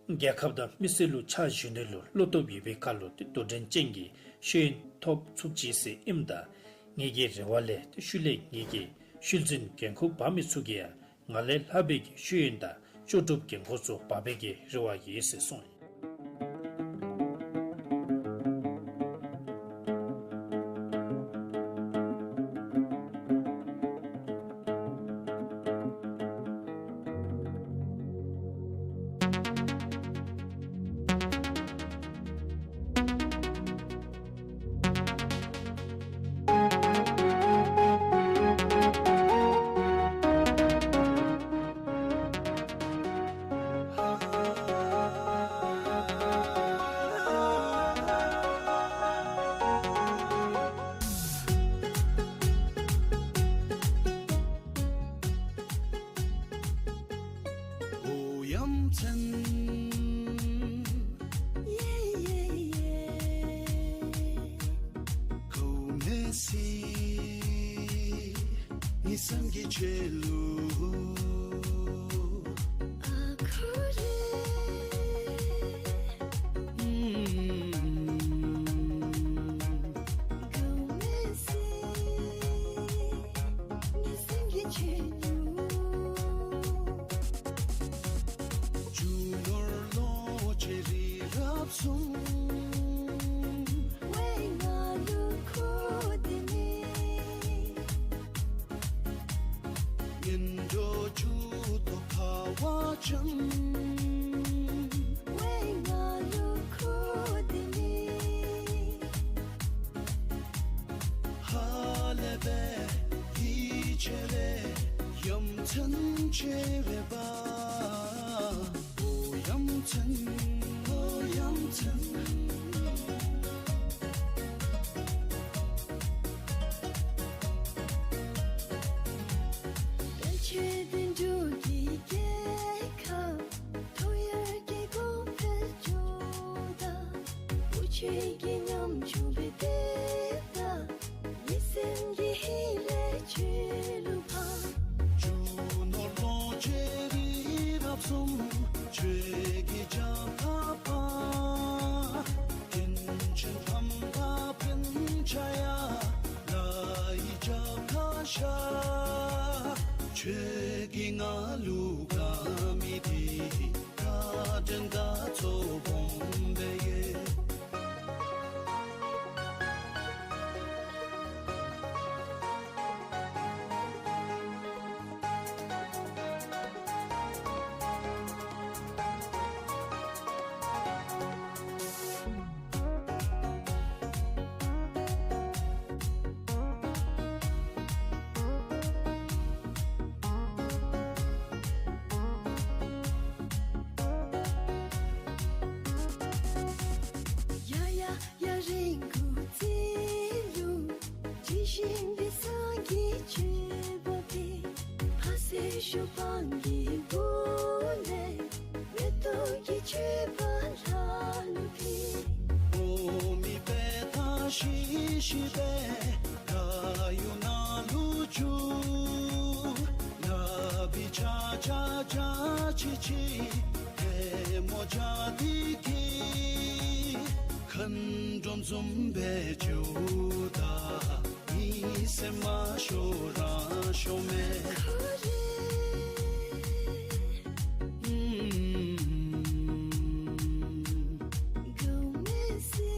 ཡི། རྒྱལ་ཁབ་དང་མི་སེར་ལུ་ཕྱག་ཞུ་ནི་ལུ་བློ་སྟོབས་ཡོད་པའི་ཁར་ལུ་ཏེ་དོ་འགྲན་ཅན་གྱི་ཤེས་ཡོན་ཐོབ་ཚུགས་ཅི་ཟེར་ཨིནམ་ད་ངེ་གི་རེ་བ་ལས་ཏེ་ཤུལ་ལས་ངེ་གི་ཤུལ་འཛིན་འགན་ཁུར་འབག་མི་ཚུ་གིས་ཡང་ང་ལས་ལྷག་པའི་གི་ཤེས་ཡོན་དང་ལྕོགས་གྲུབ་འགན་ཁུར་ཚུ་འབག་པའི་གི་རེ་བ་ཡོད་ཟེར་གསུངས་ཡི། ཨོ་ཡ་མཚན། ཡེ་ཡེ་ཡེ། ཁོ་མེ་སི། ངེའི་སེམས་ཀྱི་ཆེད་ལུ། ཨ་ཁུ་རེ། ཁོ་མེ་སི། ངེའི་སེམས་ཀྱི་ཆེད་ལུ། རྒྱུ་ནོར་ལོངས་སྤྱོད་རི་རབ་གསུམ། ཝེ་ང་ལུ་ཁུ་དེ་མེད། ངན་འགྲོ་རྒྱུ་དོ་ཁ་བ་ཅན། ཝེ་ང་ལུ་ཁུ་དེ་མེད། ཧ་ལས་པའི་ཡིད་ཆེས་ལས་ཡ་མཚན་ཆེ་བས་པ། ཨོ་ཡ་མཚན། ཨོ་ཡ་མཚན། བོད་ཆེ་བསྟན་འགྲོ་གི་རྒྱལ་ཁབ། ཐོ་ཡར་གྱི་གོང་འཕེལ་ཇོ་བདག། བོད་ཆེ་གི་ཉམ་ཆུང་བའི་དེ་དག། ངེའི་སེམས་ཀྱི་ཧི་ལས་ཆོས་ལུ་ཕངས། རྒྱུ་ནོར་ལོངས་སྤྱོད་རི་རབ་གསུམ། ཆོས་ཀྱི་རྒྱལ་ཁབ་པ། དྲིན་ཅན་ཕམ་པ་པཎ་ཆེན་ཡ། ལ་ཡི་རྒྱལ་ཁ་ཤ། ཁྱོད་ཀྱིས་ང་ལུ་དགའ་མི་དེ། བཀའ་དྲིན་དགའ་ཚོར་སྦོམ་སྦེ་ཡོད། ཤི་ཤི་སྦེ་ཁ་ཡུ་ནང་ལུ་འགྱུར། ལག་པའི་ཆ་ཆ་ཆ་ཅི་ཅི་ཐལ་མོ་སྦྱར་ཏེ་གི། མཁའ་འགྲོམ་བཟུམ་སྦེ་འགྱུར་ད། མི་སེམས་མ་ཤོར་རང་ཤོར་མས། ཁོ་རེ། གོ་མེ་སི།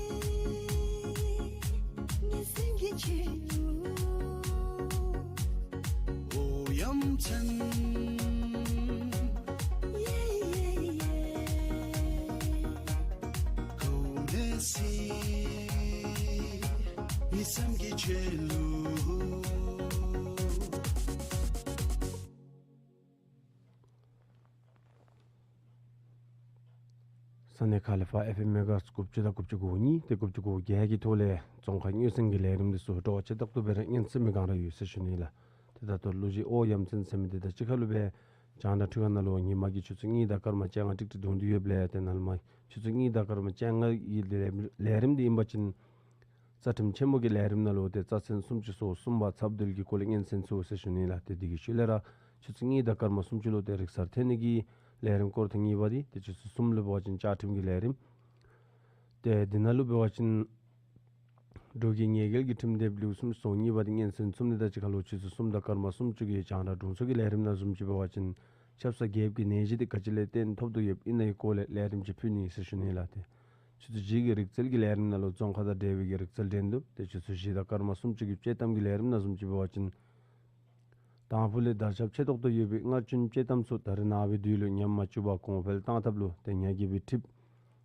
ངེ་སེམས་ཀྱི་ཆེ་ལུ། ཨོ་ཡ་མཚན། ཡེ་ཡེ་ཡེ། གོ་མེ་སི། ངེ་སེམས་ཀྱི་ཆེ་ལུ། ས་གནས་ཁ་ལས་ཕར་ཨེཕ་ཨེམ་མེ་ག་ཧརཊ་དགུ་བཅུ་དང་དགུ་བཅུ་གོ་གཉིས་ཏེ་དགུ་བཅུ་གོ་བརྒྱད་ཀྱི་ཐོག་ལས་རྫོང་ཁ་སྔོ་ཚལ་གྱི་ལས་རིམ་འདི་ཚུ་འགྲོ་བ་ཅིག་ཏག་ཏུ་སྦེ་ར་སྙན་གསན་མི་ག་ར་ཡོད་ཟེར་ཞུ་ནི་ལགས། ཏེ་ད་ལྟོ་གླུ་གཞས་ཨོ་ཡ་མཚན་ཟེར་མི་འདི་དང་གཅིག་ཁར་ལུ་སྦེ་རྒྱང་བསྒྲགས་འཕྲུལ་ཁང་ནང་ལུ་ཉིན་མ་གི་ཆུ་ཚོད་གཉིས་དང་སྐར་མ་བཅོ་ལྔ་ཀྲིག་ཀྲི་བརྡུང་སྟེ་ཡོདཔ་ལས་ཏེ་ནཱ་ལས་མར་ཆུ་ཚོད་གཉིས་དང་སྐར་མ་བཅོ་ལྔ་གི་ལས་ལས་རིམ་འདི་ཨིན་པ་ཅིན་རྩ་ཁྲིམས་ཆེན་མོ་གི་ལས་རིམ་ནང་ལུ་ཏེ་རྩ་ཚན་སུམ་ཅུ་སོ་གསུམ་པ་ཚབ་འདུལ་གྱི་སྐོར་ལས་སྙན་གསན་ཚུགས་ཟེར་ཞུ་ནི་ལགས། ཏེ་འདི་གི་ཤུལ་ལས་ར་ཆུ་ཚོད་གཉིས་དང་སྐར་མ་སུམ་ཅུ་ལུ་ཏེ་རིག་གསར་འཐེན་ནི་གི་ལས་རིམ་སྐོར་ཐེངས་གཉིས་པ་འདི་ཏེ་ཆུ་ཚོད་གསུམ་ལུ་འབད་བ་ཅིན་བཅའ་ཁྲིམས་ཀྱི་ལས་རིམ། ཏེ་འདི་ནང་ལུ་འབད་བ་ཅིན་འབྲུག་གི་ཉེས་འགེལ་གྱི་ཁྲིམས་དེབ་ལེའུ་སུམ་ཅུ་སོ་གཉིས་པ་འདི་སྙན་གསན་ཚུགས་ནི་དང་གཅིག་ཁར་ལུ་ཆུ་ཚོད་གསུམ་དང་སྐར་མ་སུམ་ཅུ་གི་རྒྱང་བསྒྲགས་དྲུང་འཚོ་གི་ལས་རིམ་ནང་བཟུམ་ཅིག་འབད་བ་ཅིན་ཆབ་གསང་རྒྱལཔོ་གི་ནད་གཞི་འདི་ག་ཅི་ལས་བརྟེན་ཐོབ་དོ་ཡོདཔ་ཨིན་ན་གི་སྐོར་ལས་ལས་རིམ་ཅིག་ཕུལ་ནི་ཟེར་ཞུ་ནི་ལགས། ཏེ་ཆུ་ཚོད་བཞི་གི་རིག་རྩལ་གྱི་ལས་རིམ་ནང་ལུ་རྫོང་ཁ་དང་འབྲེལ་བའི་གི་རིག་རྩལ་འགྲན་བསྡུར། ཏེ་ཆུ་ཚོད་བཞི་དང་སྐར་མ་སུམ་ཅུ་གི་དཔྱེ་གཏམ་གྱི་ལས་རིམ་ནང་བཟུམ་ཅིག་འབད་བ་ཅིན་དང་ཕུ་ལས་དར་ཁྱབ་ཆེ་ཏོག་ཏོ་ཡོད་པའི་སྔར་བྱུང་དཔྱེ་གཏམ་ཚུ་ད་རེས་ནངས་པའི་དུས་ལུ་ཉམས་མ་བཅུག་པར་གོང་འཕེལ་བཏང་ཐབས་ལུ་ཏེ་ཉ་རྒྱལ་པོའི་ཁྲིད།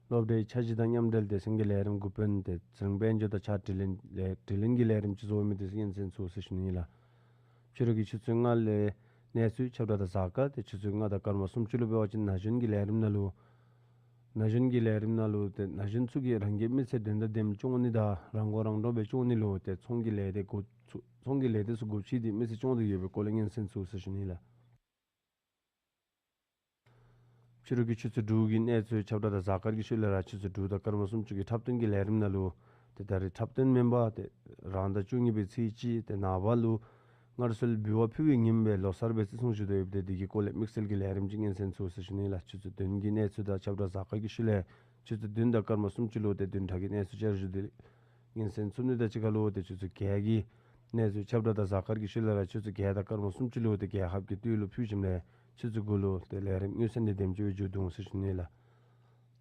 སློབ་གྲྭའི་འཆར་གཞི་དང་མཉམ་འབྲེལ་སྡེ་ཚན་གྱི་ལས་རིམ་དགུ་དཔོན་ཏེ་ཚེ་རིང་དཔལ་འབྱོར་དང་ཕྱག་དྲིལ་ལེན་ལས་དྲིལ་ལེན་གྱི་ལས་རིམ་ཅིག་བཟོ་མི་འདི་སྙན་གསན་ཚུགས་ཟེར་ཞུ་ནི་ལགས། ཕྱི་རུ་གི་ཆུ་ཚོད་ལྔ་ལས་གནས་ཚུལ་ཁྱབ་བསྒྲགས་དང་གཟའ་སྐར། ཏེ་ཆུ་ཚོད་ལྔ་དང་སྐར་མ་སུམ་ཅུ་ལུ་འབད་བ་ཅིན་ན་གཞོན་གྱི་ལས་རིམ་ནང་ལུ་ན་གཞོན་གྱི་ལས་རིམ་ནང་ལུ་ཏེ་ན་གཞོན་ཚུ་གིས་རང་གི་མི་ཚེ་དོན་དང་ལྡནམ་སྐྱོང་ནི་དང་རང་མགོ་རང་འདྲོངས་སྦེ་སྐྱོང་ནི་ལུ་ཏེ་ཚོང་གི་ལས་སྡེ་འགོ་ཚུ་ཚོང་གི་ལས་སྡེ་ཚུ་འགོ་ཁྲིད་དེ་མི་ཚེ་སྐྱོང་དོ་ཡོད་པའི་སྐོར་ལས་སྙན་གསན་ཚུགས་ཟེར་ཞུ་ནི་ལགས། ཕྱི་རུ་གི་ཆུ་ཚོད་དྲུག་གི་གནས་ཚུལ་ཁྱབ་བསྒྲགས་དང་གཟའ་སྐར་གྱི་ཤུལ་ལས་ར་ཆུ་ཚོད་དྲུག་དང་སྐར་མ་སུམ་ཅུ་གི་འཁྲབ་སྟོན་གྱི་ལས་རིམ་ནང་ལུ་ཏེ་ད་རེས་འཁྲབ་སྟོན་མེན་པར་ཏེ་རང་ཟླ་བཅུ་གཉིས་པའི་ཚེས་གཅིག་ཏེ་ནངས་པ་ལུ་སྔར་སྲོལ་འབུལ་བ་ཕུལ་བའི་ཉིནམ་སྦེ་ལོ་གསར་སྦེ་བརྩི་སྲུང་ཞུ་དོ་ཡོདཔ་ཏེ་འདི་གི་སྐོར་ལས་དམིགས་བསལ་གྱི་ལས་རིམ་ཅིག་སྙན་གསན་ཚུགས་ཟེར་ཞུ་ནི་ལགས། ཆུ་ཚོད་བདུན་གྱི་གནས་ཚུལ་དང་ཁྱབ་བསྒྲགས་གཟའ་སྐར་གྱི་ཤུལ་ལས་ཆུ་ཚོད་བདུན་དང་སྐར་མ་སུམ་ཅུ་ལུ་ཏེ་བདུན་ཕྲག་གི་གནས་ཚུལ་བསྐྱར་ཞུ་འདི་སྙན་གསན་ཚུགས་ནི་དང་གཅིག་ཁར་ལུ་ཏེ་ཆུ་ཚོད་བརྒྱད་ཀྱི་གནས་ཚུལ་ཁྱབ་བསྒྲགས་དང་གཟའ་སྐར་གྱི་ཤུལ་ལས་ར་ཆུ་ཚོད་བརྒྱད་དང་སྐར་མ་སུམ་ཅུ་ལུ་ཏེ་རྒྱལ་ཁབ་ཀྱི་དུས་ལུ་ཕུལ་ཞིནམ་ལས་ཆུ་ཚོད་དགུ་ལུ་ཏེ་ལས་རིམ་སྔོན་སེམས་འདི་དེམ་ཅིག་སྦེ་མཇུག་བསྡུ་འོང་ཟེར་ཞུ་ནི་ལགས།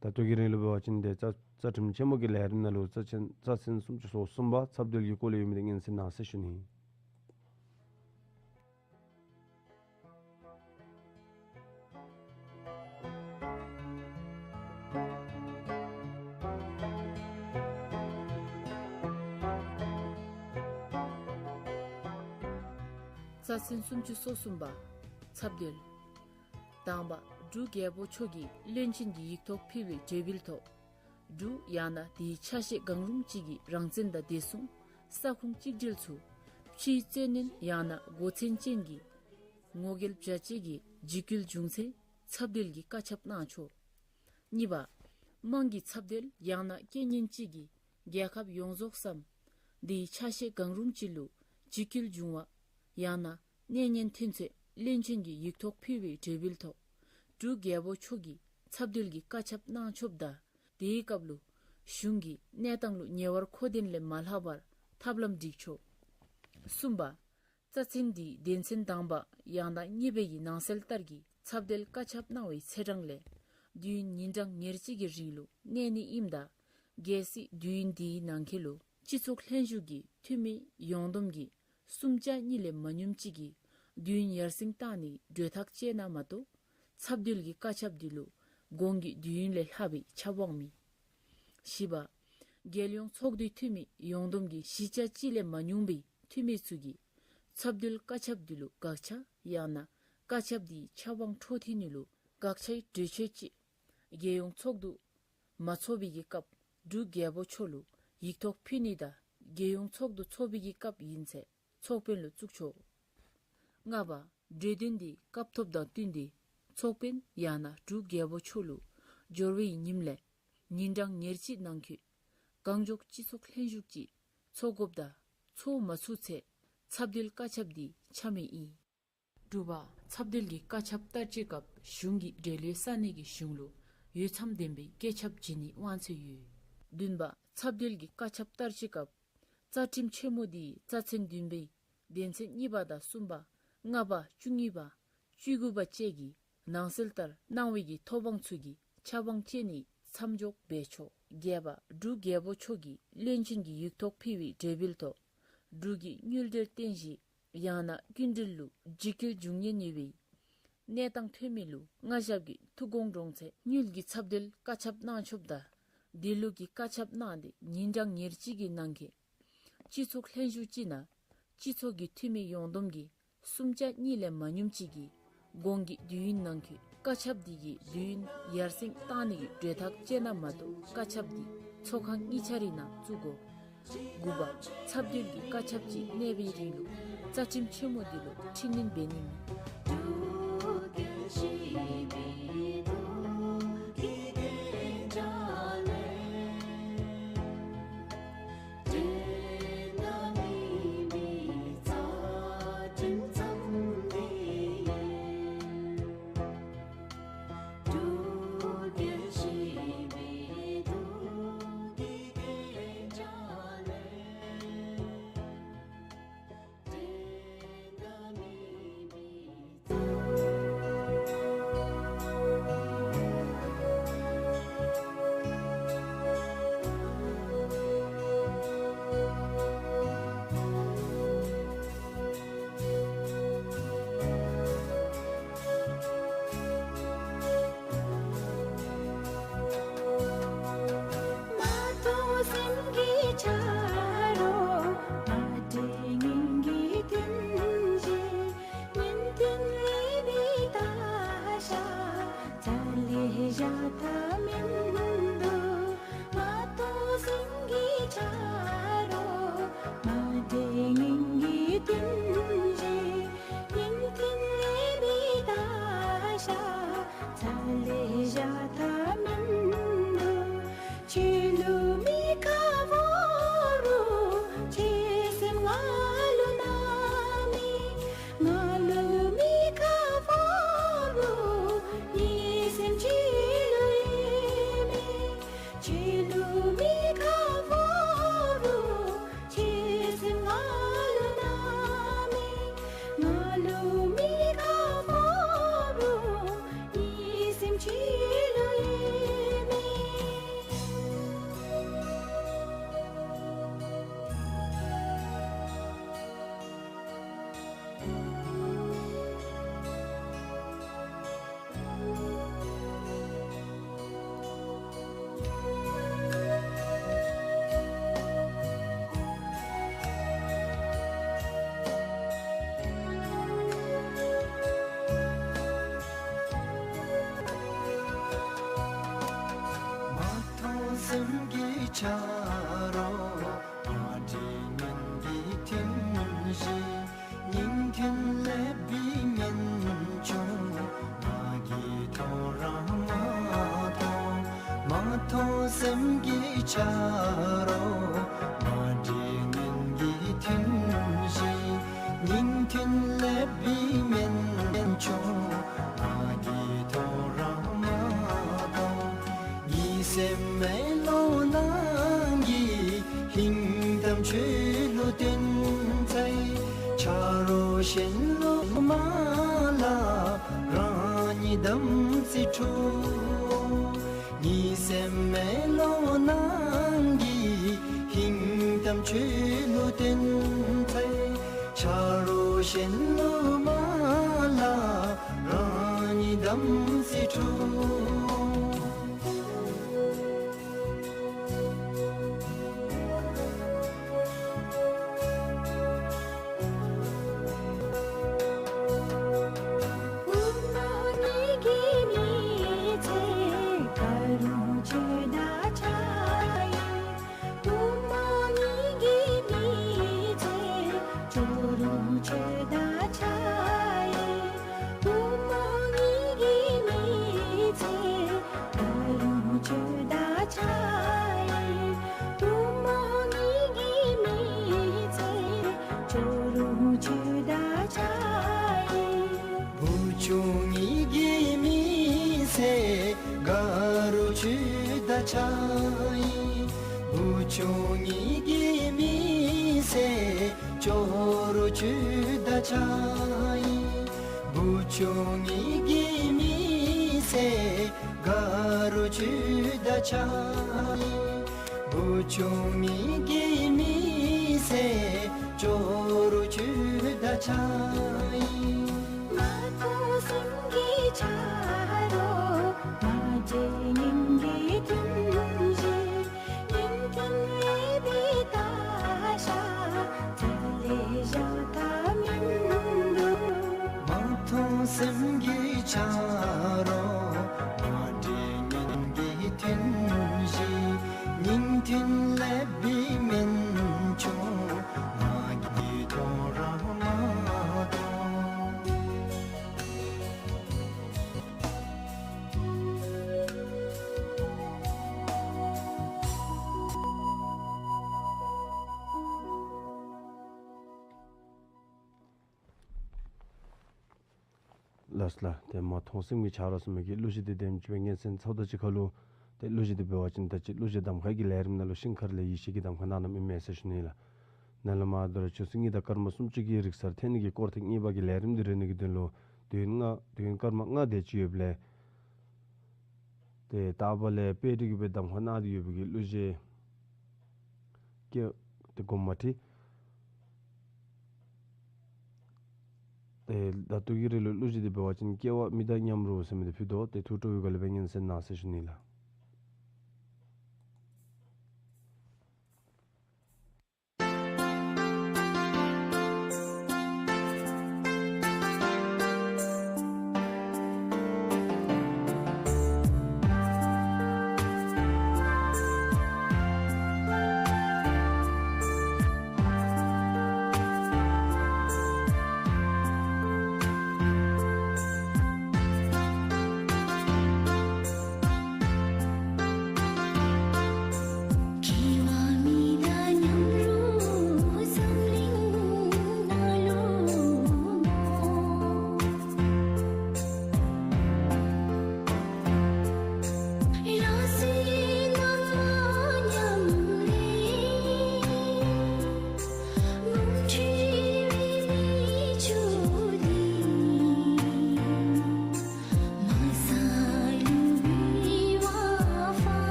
ད་ལྟོ་གི་རིང་ལུ་འབད་བ་ཅིན་ཏེ་རྩ་རྩ་ཁྲིམས་ཆེན་མོ་གི་ལས་རིམ་ནང་ལུ་རྩ་ཆེན་རྩ་ཚན་སུམ་ཅུ་སོ་གསུམ་པ་ཚབ་འདུལ་གྱི་སྐོར་ལས་ཡོད་མི་འདི་སྙན་གསན་གནང་ཟེར་ཞུ་ནི། རྩ་ཚན་སུམ་ཅུ་སོ་གསུམ་པ། ཚབ་འདུལ། དང་པ་འབྲུག་རྒྱལ་པོ་མཆོག་གིས་བློན་ཆེན་གྱི་ཡིག་ཐོག་ཕུལ་བའི་གྲོས་འབུལ་ཐོག་འབྲུག་ཡང་ན་དེའི་ཆ་ཤས་གང་རུང་ཅིག་གི་རང་བཙན་དང་བདེ་སྲུང་ས་ཁོངས་གཅིག་སྒྲིལ་ཚུ་ཕྱིའི་བཙན་གནོན་ཡང་ན་འགོག་བཙན་ཅན་གྱི་ངོ་རྒོལ་བྱ་བྱེད་ཀྱི་འཇིགས་སྐུལ་བྱུང་ཚེ་ཚབ་འདུལ་གྱི་བཀའ་ཁྱབ་གནང་ཆོག། གཉིས་པ། དམངས་ཀྱི་ཚབ་འདུལ་ཡང་ན་རྐྱེན་ངན་ཅིག་གིས་རྒྱལ་ཁབ་ཡོངས་རྫོགས་སམ་དེའི་ཆ་ཤས་གང་རུང་ཅིག་ལུ་འཇིགས་སྐུལ་འབྱུང་བ་ཡང་ན་གནོད་ཉེན་ཐོན་ཚེ་བློན་ཆེན་གྱི་ཡིག་ཐོག་ཕུལ་བའི་གྲོས་འབུལ་ཐོག་འབྲུག་རྒྱལ་པོ་མཆོག་གིས་ཚབ་འདུལ་གྱི་བཀའ་ཁྱབ་གནང་ཆོགཔ་ད་དེའི་སྐབས་ལུ་གཞུང་གིས་གནས་སྟངས་ལུ་ཉེ་བར་མཁོ་ལྡན་ལས་མ་ལྷག་པར་ཐབས་ལམ་སྒྲིག་ཆོག། གསུམ་པ། རྩ་ཚན་འདིའི་སྡེ་ཚན་དང་པ་ཡང་ན་གཉིས་པའི་ནང་གསལ་ལྟར་གྱི་ཚབ་འདུལ་བཀའ་ཁྱབ་གནང་བའི་ཚེས་གྲངས་ལས་དུས་ཡུན་ཉིན་གྲངས་ཉེར་གཅིག་གི་རིང་ལུ་གནས་ནི་ཨིནམ་ད་གལ་སྲིད་དུས་ཡུན་འདིའི་ནང་འཁོད་ལུ་སྤྱི་ཚོགས་ལྷན་བཞུགས་ཀྱི་འཐུས་མི་ཡོངས་བསྡོམས་ཀྱི་གསུམ་ཆ་གཉིས་ལས་མ་ཉུངམ་ཅིག་གིས་དུས་ཡུན་ཡར་སེང་བཏང་ནིའི་གྲོས་ཐག་བཅད་ན་མ་གཏོགས་ཚབ་འདུལ་གྱི་བཀའ་ཁྱབ་འདི་ལུ་གོང་གི་དུས་ཡུན་ལས་ལྷག་པའི་ཁྱབ་དབང་མེད། བཞི་པ། རྒྱལ་ཡོངས་ཚོགས་འདུའི་འཐུས་མི་ཡོངས་བསྡོམས་ཀྱི་བཞི་ཆ་གཅིག་ལས་མ་ཉུང་བའི་འཐུས་མི་ཚུ་གིས་ཚབ་འདུལ་བཀའ་ཁྱབ་འདི་ལུ་དགག་བྱ་ཡང་ན་བཀའ་ཁྱབ་འདིའི་ཁྱབ་དབང་འཕྲོག་ཐིག་ནི་ལུ་དགག་བྱའི་གྲོས་ཆོད་ཅིག་རྒྱལ་ཡོངས་ཚོགས་འདུ་མ་ཚོགས་པའི་གི་སྐབས་འབྲུག་རྒྱལ་པོ་མཆོག་ལུ་ཡིག་ཐོག་ཕུལ་ནི་དང་རྒྱལ་ཡོངས་ཚོགས་འདུ་ཚོགས་པའི་གི་སྐབས་ཨིན་ཚེ་ཚོགས་དཔོན་ལུ་བཙུགས་ཆོག། ལྔ་པ། གྲོས་དོན་འདི་སྐབས་ཐོབ་དང་བསྟུན་ཏེ་ཚོགས་དཔོན་ཡང་ན་འབྲུག་རྒྱལ་པོ་མཆོག་ལུ་འབྱོར་བའི་ཉིནམ་ལས་ཉིན་གྲངས་ཉེར་གཅིག་ནང་འཁོད་ གང་མགྱོགས་སྤྱི་ཚོགས་ལྷན་བཞུགས་ཅིག་ཚོགས་དགོཔ་དང་ཚོགས་མ་ཚུགས་ཚེ་འཚབ་འདེལ་བཀའ་ཁྱབ་འདི་འཆམ་མི་ཨིན། དྲུག་པ། འཚབ་འདེལ་གྱི་བཀའ་ཁྱབ་བསྟར་སྤྱོད་སྐབས་གཞུང་གི་འབྲེལ་ཡོད་ས་གནས་ཀྱི་གཞུང་ལུ་འོས་འཚམ་ལྡན་པའི་བཀའ་ཁྱབ་བྱིན་ནིའི་དབང་ཚད་ཡོད། བདུན་པ། འཚབ་འདེལ་གྱི་བཀའ་ཁྱབ་བསྟར་སྤྱོད་སྐབས་རྩ་ཁྲིམས་ཆེན་མོ་འདིའི་རྩ་ཚན་བདུན་པའི་དོན་ཚན་གཉིས་པ་དང་གསུམ་པ་ལྔ་པ་བཅུ་གཉིས་པ་བཅུ་དགུ་པ་བཅས་ཀྱི་ནང་གསལ་ལྟར་གནང་བའི་གི་ཐོབ་དབང་ཚུ་གི་ཆབ་དབང་སྤྱོད་ནིའི་མཚམས་འཇོག་འབད་ཆོག། བརྒྱད་པ། འབྲུག་རྒྱལ་པོ་མཆོག་གིས་བློན་ཆེན་གྱི་ཡིག་ཐོག་ཕུལ་བའི་གྲོས་འབུལ་ཐོག་འབྲུག་གི་དངུལ་འབྲེལ་རྟེན་གཞི་ཡང་ན་སྐྱིན་འགྲུལ་ལུ་འཇིགས་སྐུལ་འབྱུང་ཉེན་ཡོད་པའི་གནས་སྟངས་ཐོན་མི་ལུ་མངའ་ཞབས་ཀྱི་ཐུགས་དགོངས་དྲོངས་ཚེ་དངུལ་གྱི་འཚབ་འདེལ་བཀའ་ཁྱབ་གནང་ཆོགཔ་དང་དེ་ལུ་གི་བཀའ་ཁྱབ་གནང་སྟེ་ཉིན་གྲངས་ཉེར་གཅིག་གི་ནང་འཁོད་སྤྱི་ཚོགས་ལྷན་བཞུགས་ཅིག་ནང་སྤྱི་ཚོགས་ཀྱི་འཐུས་མི་ཡོངས་བསྡོམས་ཀྱི་སུམ་ཆ་གཉིས་ལས་མ་ཉུངམ་ཅིག་གིས་གོང་གི་དུས་ཡུན་ནང་འཁོད་བཀའ་ཁྱབ་འདི་གི་དུས་ཡུན་ཡར་སེང་བཏང་ནི་གི་གྲོས་ཐག་བཅད་ན་མ་གཏོགས་བཀའ་ཁྱབ་འདི་ཚོགས་ཁང་གཉིས་ཆ་རའི་ནང་བཙུགས་དགོ། དགུ་པ། འཚབ་འདེལ་གྱི་བཀའ་ཁྱབ་ཅིག་གནས་པའི་རིང་ལུ་རྩ་ཁྲིམས་ཆེན་མོ་འདི་ལུ་འཕྲི་སྣོན་འབད་ནི་མེད། མ་མཐོང་སེམས་ཀྱི་ཆ་རོགས། མ་འདྲེས་སྙིང་གི་རྟེན་གཞི། ཉིན་མཐུན་ལེགས་པའི་བརྟག་བཞག། རྩ་ལས་བཞག་ཐབས་མིན་འདུག། མ་མཐོང་སེམས་ཀྱི་ཆ་རོགས། མ་འདྲེས་སྙིང་གི་རྟེན་གཞི། ཉིན་མཐུན་ལེགས་པའི་བརྟག་བཞག། རྩ་ལས་བཞག་ཐབས་མིན་འདུག། ཁྱོད་ལུ་མི་ཁ་བོ་རུང་ཁྱོད་སེམས་ང་ལུ་ན་མེད། ང་ལུ་མི་ཁ་བོ་རུང་ངེའི་སེམས་ཁྱོད་ལུ་ཡོད་མེད། ཁྱོད་ལུ་མི་ཁ་བོ་རུང་ཁྱོད་སེམས་ང་ལུ་ན་མེད། ང་ལུ་མི་ཁ་བོ་རུང་ངེའི་སེམས་ཁྱོད་ལུ་ཡོད་མེད། མ་མཐོང་སེམས་ཀྱི་ཆ་རོགས། མ་འདྲེས་སྙིང་གི་རྟེན་གཞི། ཉིན་མཐུན་ལེགས་པའི་ངན་སྐྱུག། ང་གིས་ཐོ་རངས་མ་མཐོང་། མ་མཐོང་སེམས་ཀྱི་ཆ་རོགས། མ་འདྲེས་སྙིང་གི་རྟེན་གཞི། ཉིན་མཐུན་ལེགས་པའི་ངན་སྐྱུག། ང་གིས་ཐོ་རངས་མ་མཐོང་། ངེའི་སེམས་མེ་ལོང་ནང་གི་ཧིང་གཏམ་ཁྱོད་ལུ་སྟོན་ཚེ། ཆ་རོགས་གཞན་ལུ་མ་སླབ་རང་ཉིད་དམ་ཚིག་འཁྲུག། ངེའི་སེམས་མེ་ལོང་ནང་གི་ཧིང་གཏམ་ཁྱོད་ལུ་སྟོན་ཚེ། ཆ་རོགས་གཞན་ལུ་མ་སླབ་རང་ཉིད་དམ་ཚིག་འཁྲུག། བུམོ་ངེ་གི་མི་ཚེ་དཀར་རུང་ཆོས་དང་ཕྱད་ཡི། བུམོ་ངེ་གི་མི་ཚེ་སྐྱོ་རུང་ཆོས་དང་ཕྱད་ཡི། བུམོ་ངེ་གི་མི་ཚེ་ ཇོ་རུ་ཆུ་དང་ཕྱད་ཡི། བུ་ཆུང་ངེ་གི་མི་ཚེ་དགའ་རུ་ཆུ་དང་ཕྱད་ཡི། བུ་ཆུང་ངེ་གི་མི་ཚེ་ཇོ་རུ་ཆུ་དང་ཕྱད་ཡི། མ་མཐོང་སེམས་ཀྱི་ཆ་རོགས། མ་བརྗེད་སྙིང་གི་མཐུན་བཞི། སྙིང་མཐུན་ལེགས་པའི་ལྟ་བ། རྩ་ལས་བཞག་ཐབས་མིན་འདུག། མ་མཐོང་སེམས་ཀྱི་ཆ་རོགས། མ་བརྗེད་སྙིང་གི་མཐུན་བཞི། སྙིང་མཐུན་ལེགས་པའི་སྨན་མཆོག། ང་གིས་དོ་རུང་མ་མཐོང་། ལགས་ལགས། ཏེ་མ་མཐོང་སེམས་ཀྱི་ཆ་རོགས་ཟེར་མི་གི་གླུ་གཞས་འདི་དེམ་ཅིག་སྦེ་ངན་སེམས་ཚབ་ད་ཅིག་ཁ་ལུ། ཏེ་གླུ་གཞས་འདི་འབད་བ་ཅིན་ད་ཅི་གླུ་གཞས་གདམ་ཁ་གི་ལས་རིམ་ནང་ལུ་ཤིང་མཁར་ལས་ཡེ་ཤེས་ཀྱིས་གདམ་ཁ་གནང་གནངམ་ཨིན་མས་ཟེར་ཞུ་ནི་ལགས། ནཱ་ལས་མར་ད་རུང་ཆུ་ཚོད་གཉིས་དང་སྐར་མ་སུམ་ཅུ་གི་རིག་གསར་ཐེངས་གཉིས་ཀྱི་སྐོར་ཐེངས་གཉིས་པ་གི་ལས་རིམ་འདི་རེ་ནི་གི་དོན་ལུ་དུས་ཡུན་ལྔ་དུས་ཡུན་སྐར་མ་ལྔ་དེ་ཅིག་ཡོདཔ་ལས། ཏེ་ད་ལྟོ་ལས་དཔེ་ཁྲིད་ཀྱི་སྦེ་གདམ་ཁ་གནང་སྟེ་ཡོད་པའི་གི་གླུ་གཞས་ཀྱི་ཏེ་དགོངསམ་མ་ཁྲེལ། ཏེ་ད་ལྟོ་གི་རིང་ལུ་གླུ་གཞས་འདི་འབད་བ་ཅིན་སྐྱེ་བ་མི་དང་མཉམ་རུ་ཟེར་མི་འདི་ཕུལ་དོ། ཏེ་ཐུགས་སྤྲོ་བའི་སྒོ་ལས་སྦེ་ངན་སེམས་གནང་ཟེར་ཞུ་ནི་ལགས།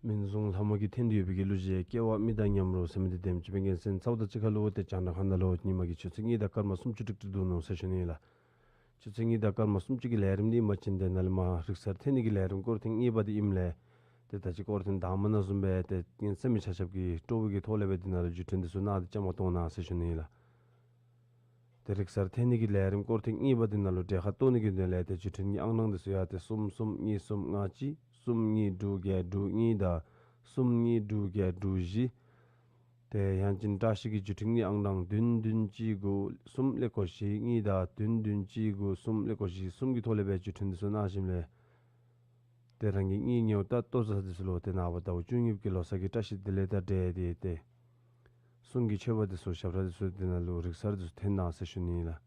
སྨན་བཟུང་ལྷ་མོ་གི་འཐེན་ཏེ་ཡོད་པའི་གི་གླུ་གཞས་སྐྱེ་བ་མི་དང་མཉམ་རོ་ཟེར་མི་འདི་དེམ་ཅིག་སྦེ་ངན་སེམས་ཚཝ་ད་ཅིག་ཁ་ལུ་ཏེ་བྱང་ཁ་ནང་ལུ་ཉིན་མ་གི་ཆུ་ཚོད་གཉིས་དང་སྐར་མ་སུམ་ཅུ་ཀྲིག་ཀྲི་འདུག་ནོ་ཟེར་ཞུ་ནི་ལགས། ཆུ་ཚོད་གཉིས་དང་སྐར་མ་སུམ་ཅུ་གི་ལས་རིམ་འདི་མ་ཕྱིན་ཏེ་ནཱ་ལས་མར་རིག་གསར་འཐེན་ནི་གི་ལས་རིམ་སྐོར་ཐེངས་གཉིས་པ་འདི་ཨིནམ་ལས། ཏེ་ད་ཅི་སྐོར་ཐེངས་དང་པ་ནང་བཟུམ་སྦེ་ཏེ་ངན་སེམས་མི་ཆ་ཁྱབ་ཀྱི་སྤྲོ་བའི་གི་ཐོག་ལས་སྦེ་འདི་ནང་ལུ་བརྒྱུད་འཕྲིན་འདི་ཚུ་གནང་སྟེ་བཅའ་མར་གཏོགས་གནང་ཟེར་ཞུ་ནི་ལགས། ཏེ་རིག་གསར་འཐེན་ནི་གི་ལས་རིམ་སྐོར་ཐེངས་གཉིས་པ་འདི་ནང་ལུ་གྲལ་ཁར་གཏོགས་ནི་གི་དོན་ལས་ཏེ་བརྒྱུད་འཕྲིན་གྱི་ཨང་གྲངས་འདི་ཚུ་ཡང་ཏེ་གསུམ་གསུམ་གཉིས་གསུམ་ལྔ་གཅིག་གསུམ་གཉིས་དྲུག་བརྒྱད་དྲུག་གཉིས་དང་གསུམ་གཉིས་དྲུག་བརྒྱད་དྲུག་བཞི། ཏེ་ཡང་ཅིན་བཀྲ་ཤིས་ཀྱི་བརྒྱུད་འཕྲིན་གྱི་ཨང་གྲངས་བདུན་བདུན་གཅིག་དགུ་གསུམ་ཀླད་ཀོར་བཞི་གཉིས་དང་བདུན་བདུན་གཅིག་དགུ་གསུམ་ཀླད་ཀོར་བཞི་གསུམ་གྱི་ཐོག་ལས་སྦེ་བརྒྱུད་འཕྲིན་འདི་ཚུ་གནང་ཞིནམ་ལས། ཏེ་རང་གི་གཉེན་ཉེཝ་ད་ལྟོ་ཚང་འདི་ཚུ་ལུ་ཏེ་ནངས་པ་ཟླཝ་བཅུ་གཉིས་ཀྱི་ལོ་གསར་གྱི་བཀྲ་ཤིས་བདེ་ལེགས་དང་འབྲེལ་ཏེ་ཏེ་གསུང་གི་མཆོད་པ་འདི་ཚུ་ཞབས་ཁྲ་འདི་ཚུ་འདི་ནང་ལུ་རིག་གསར་འདི་ཚུ་འཐེན་གནང་ཟེར་ཞུ་ནི་ལགས།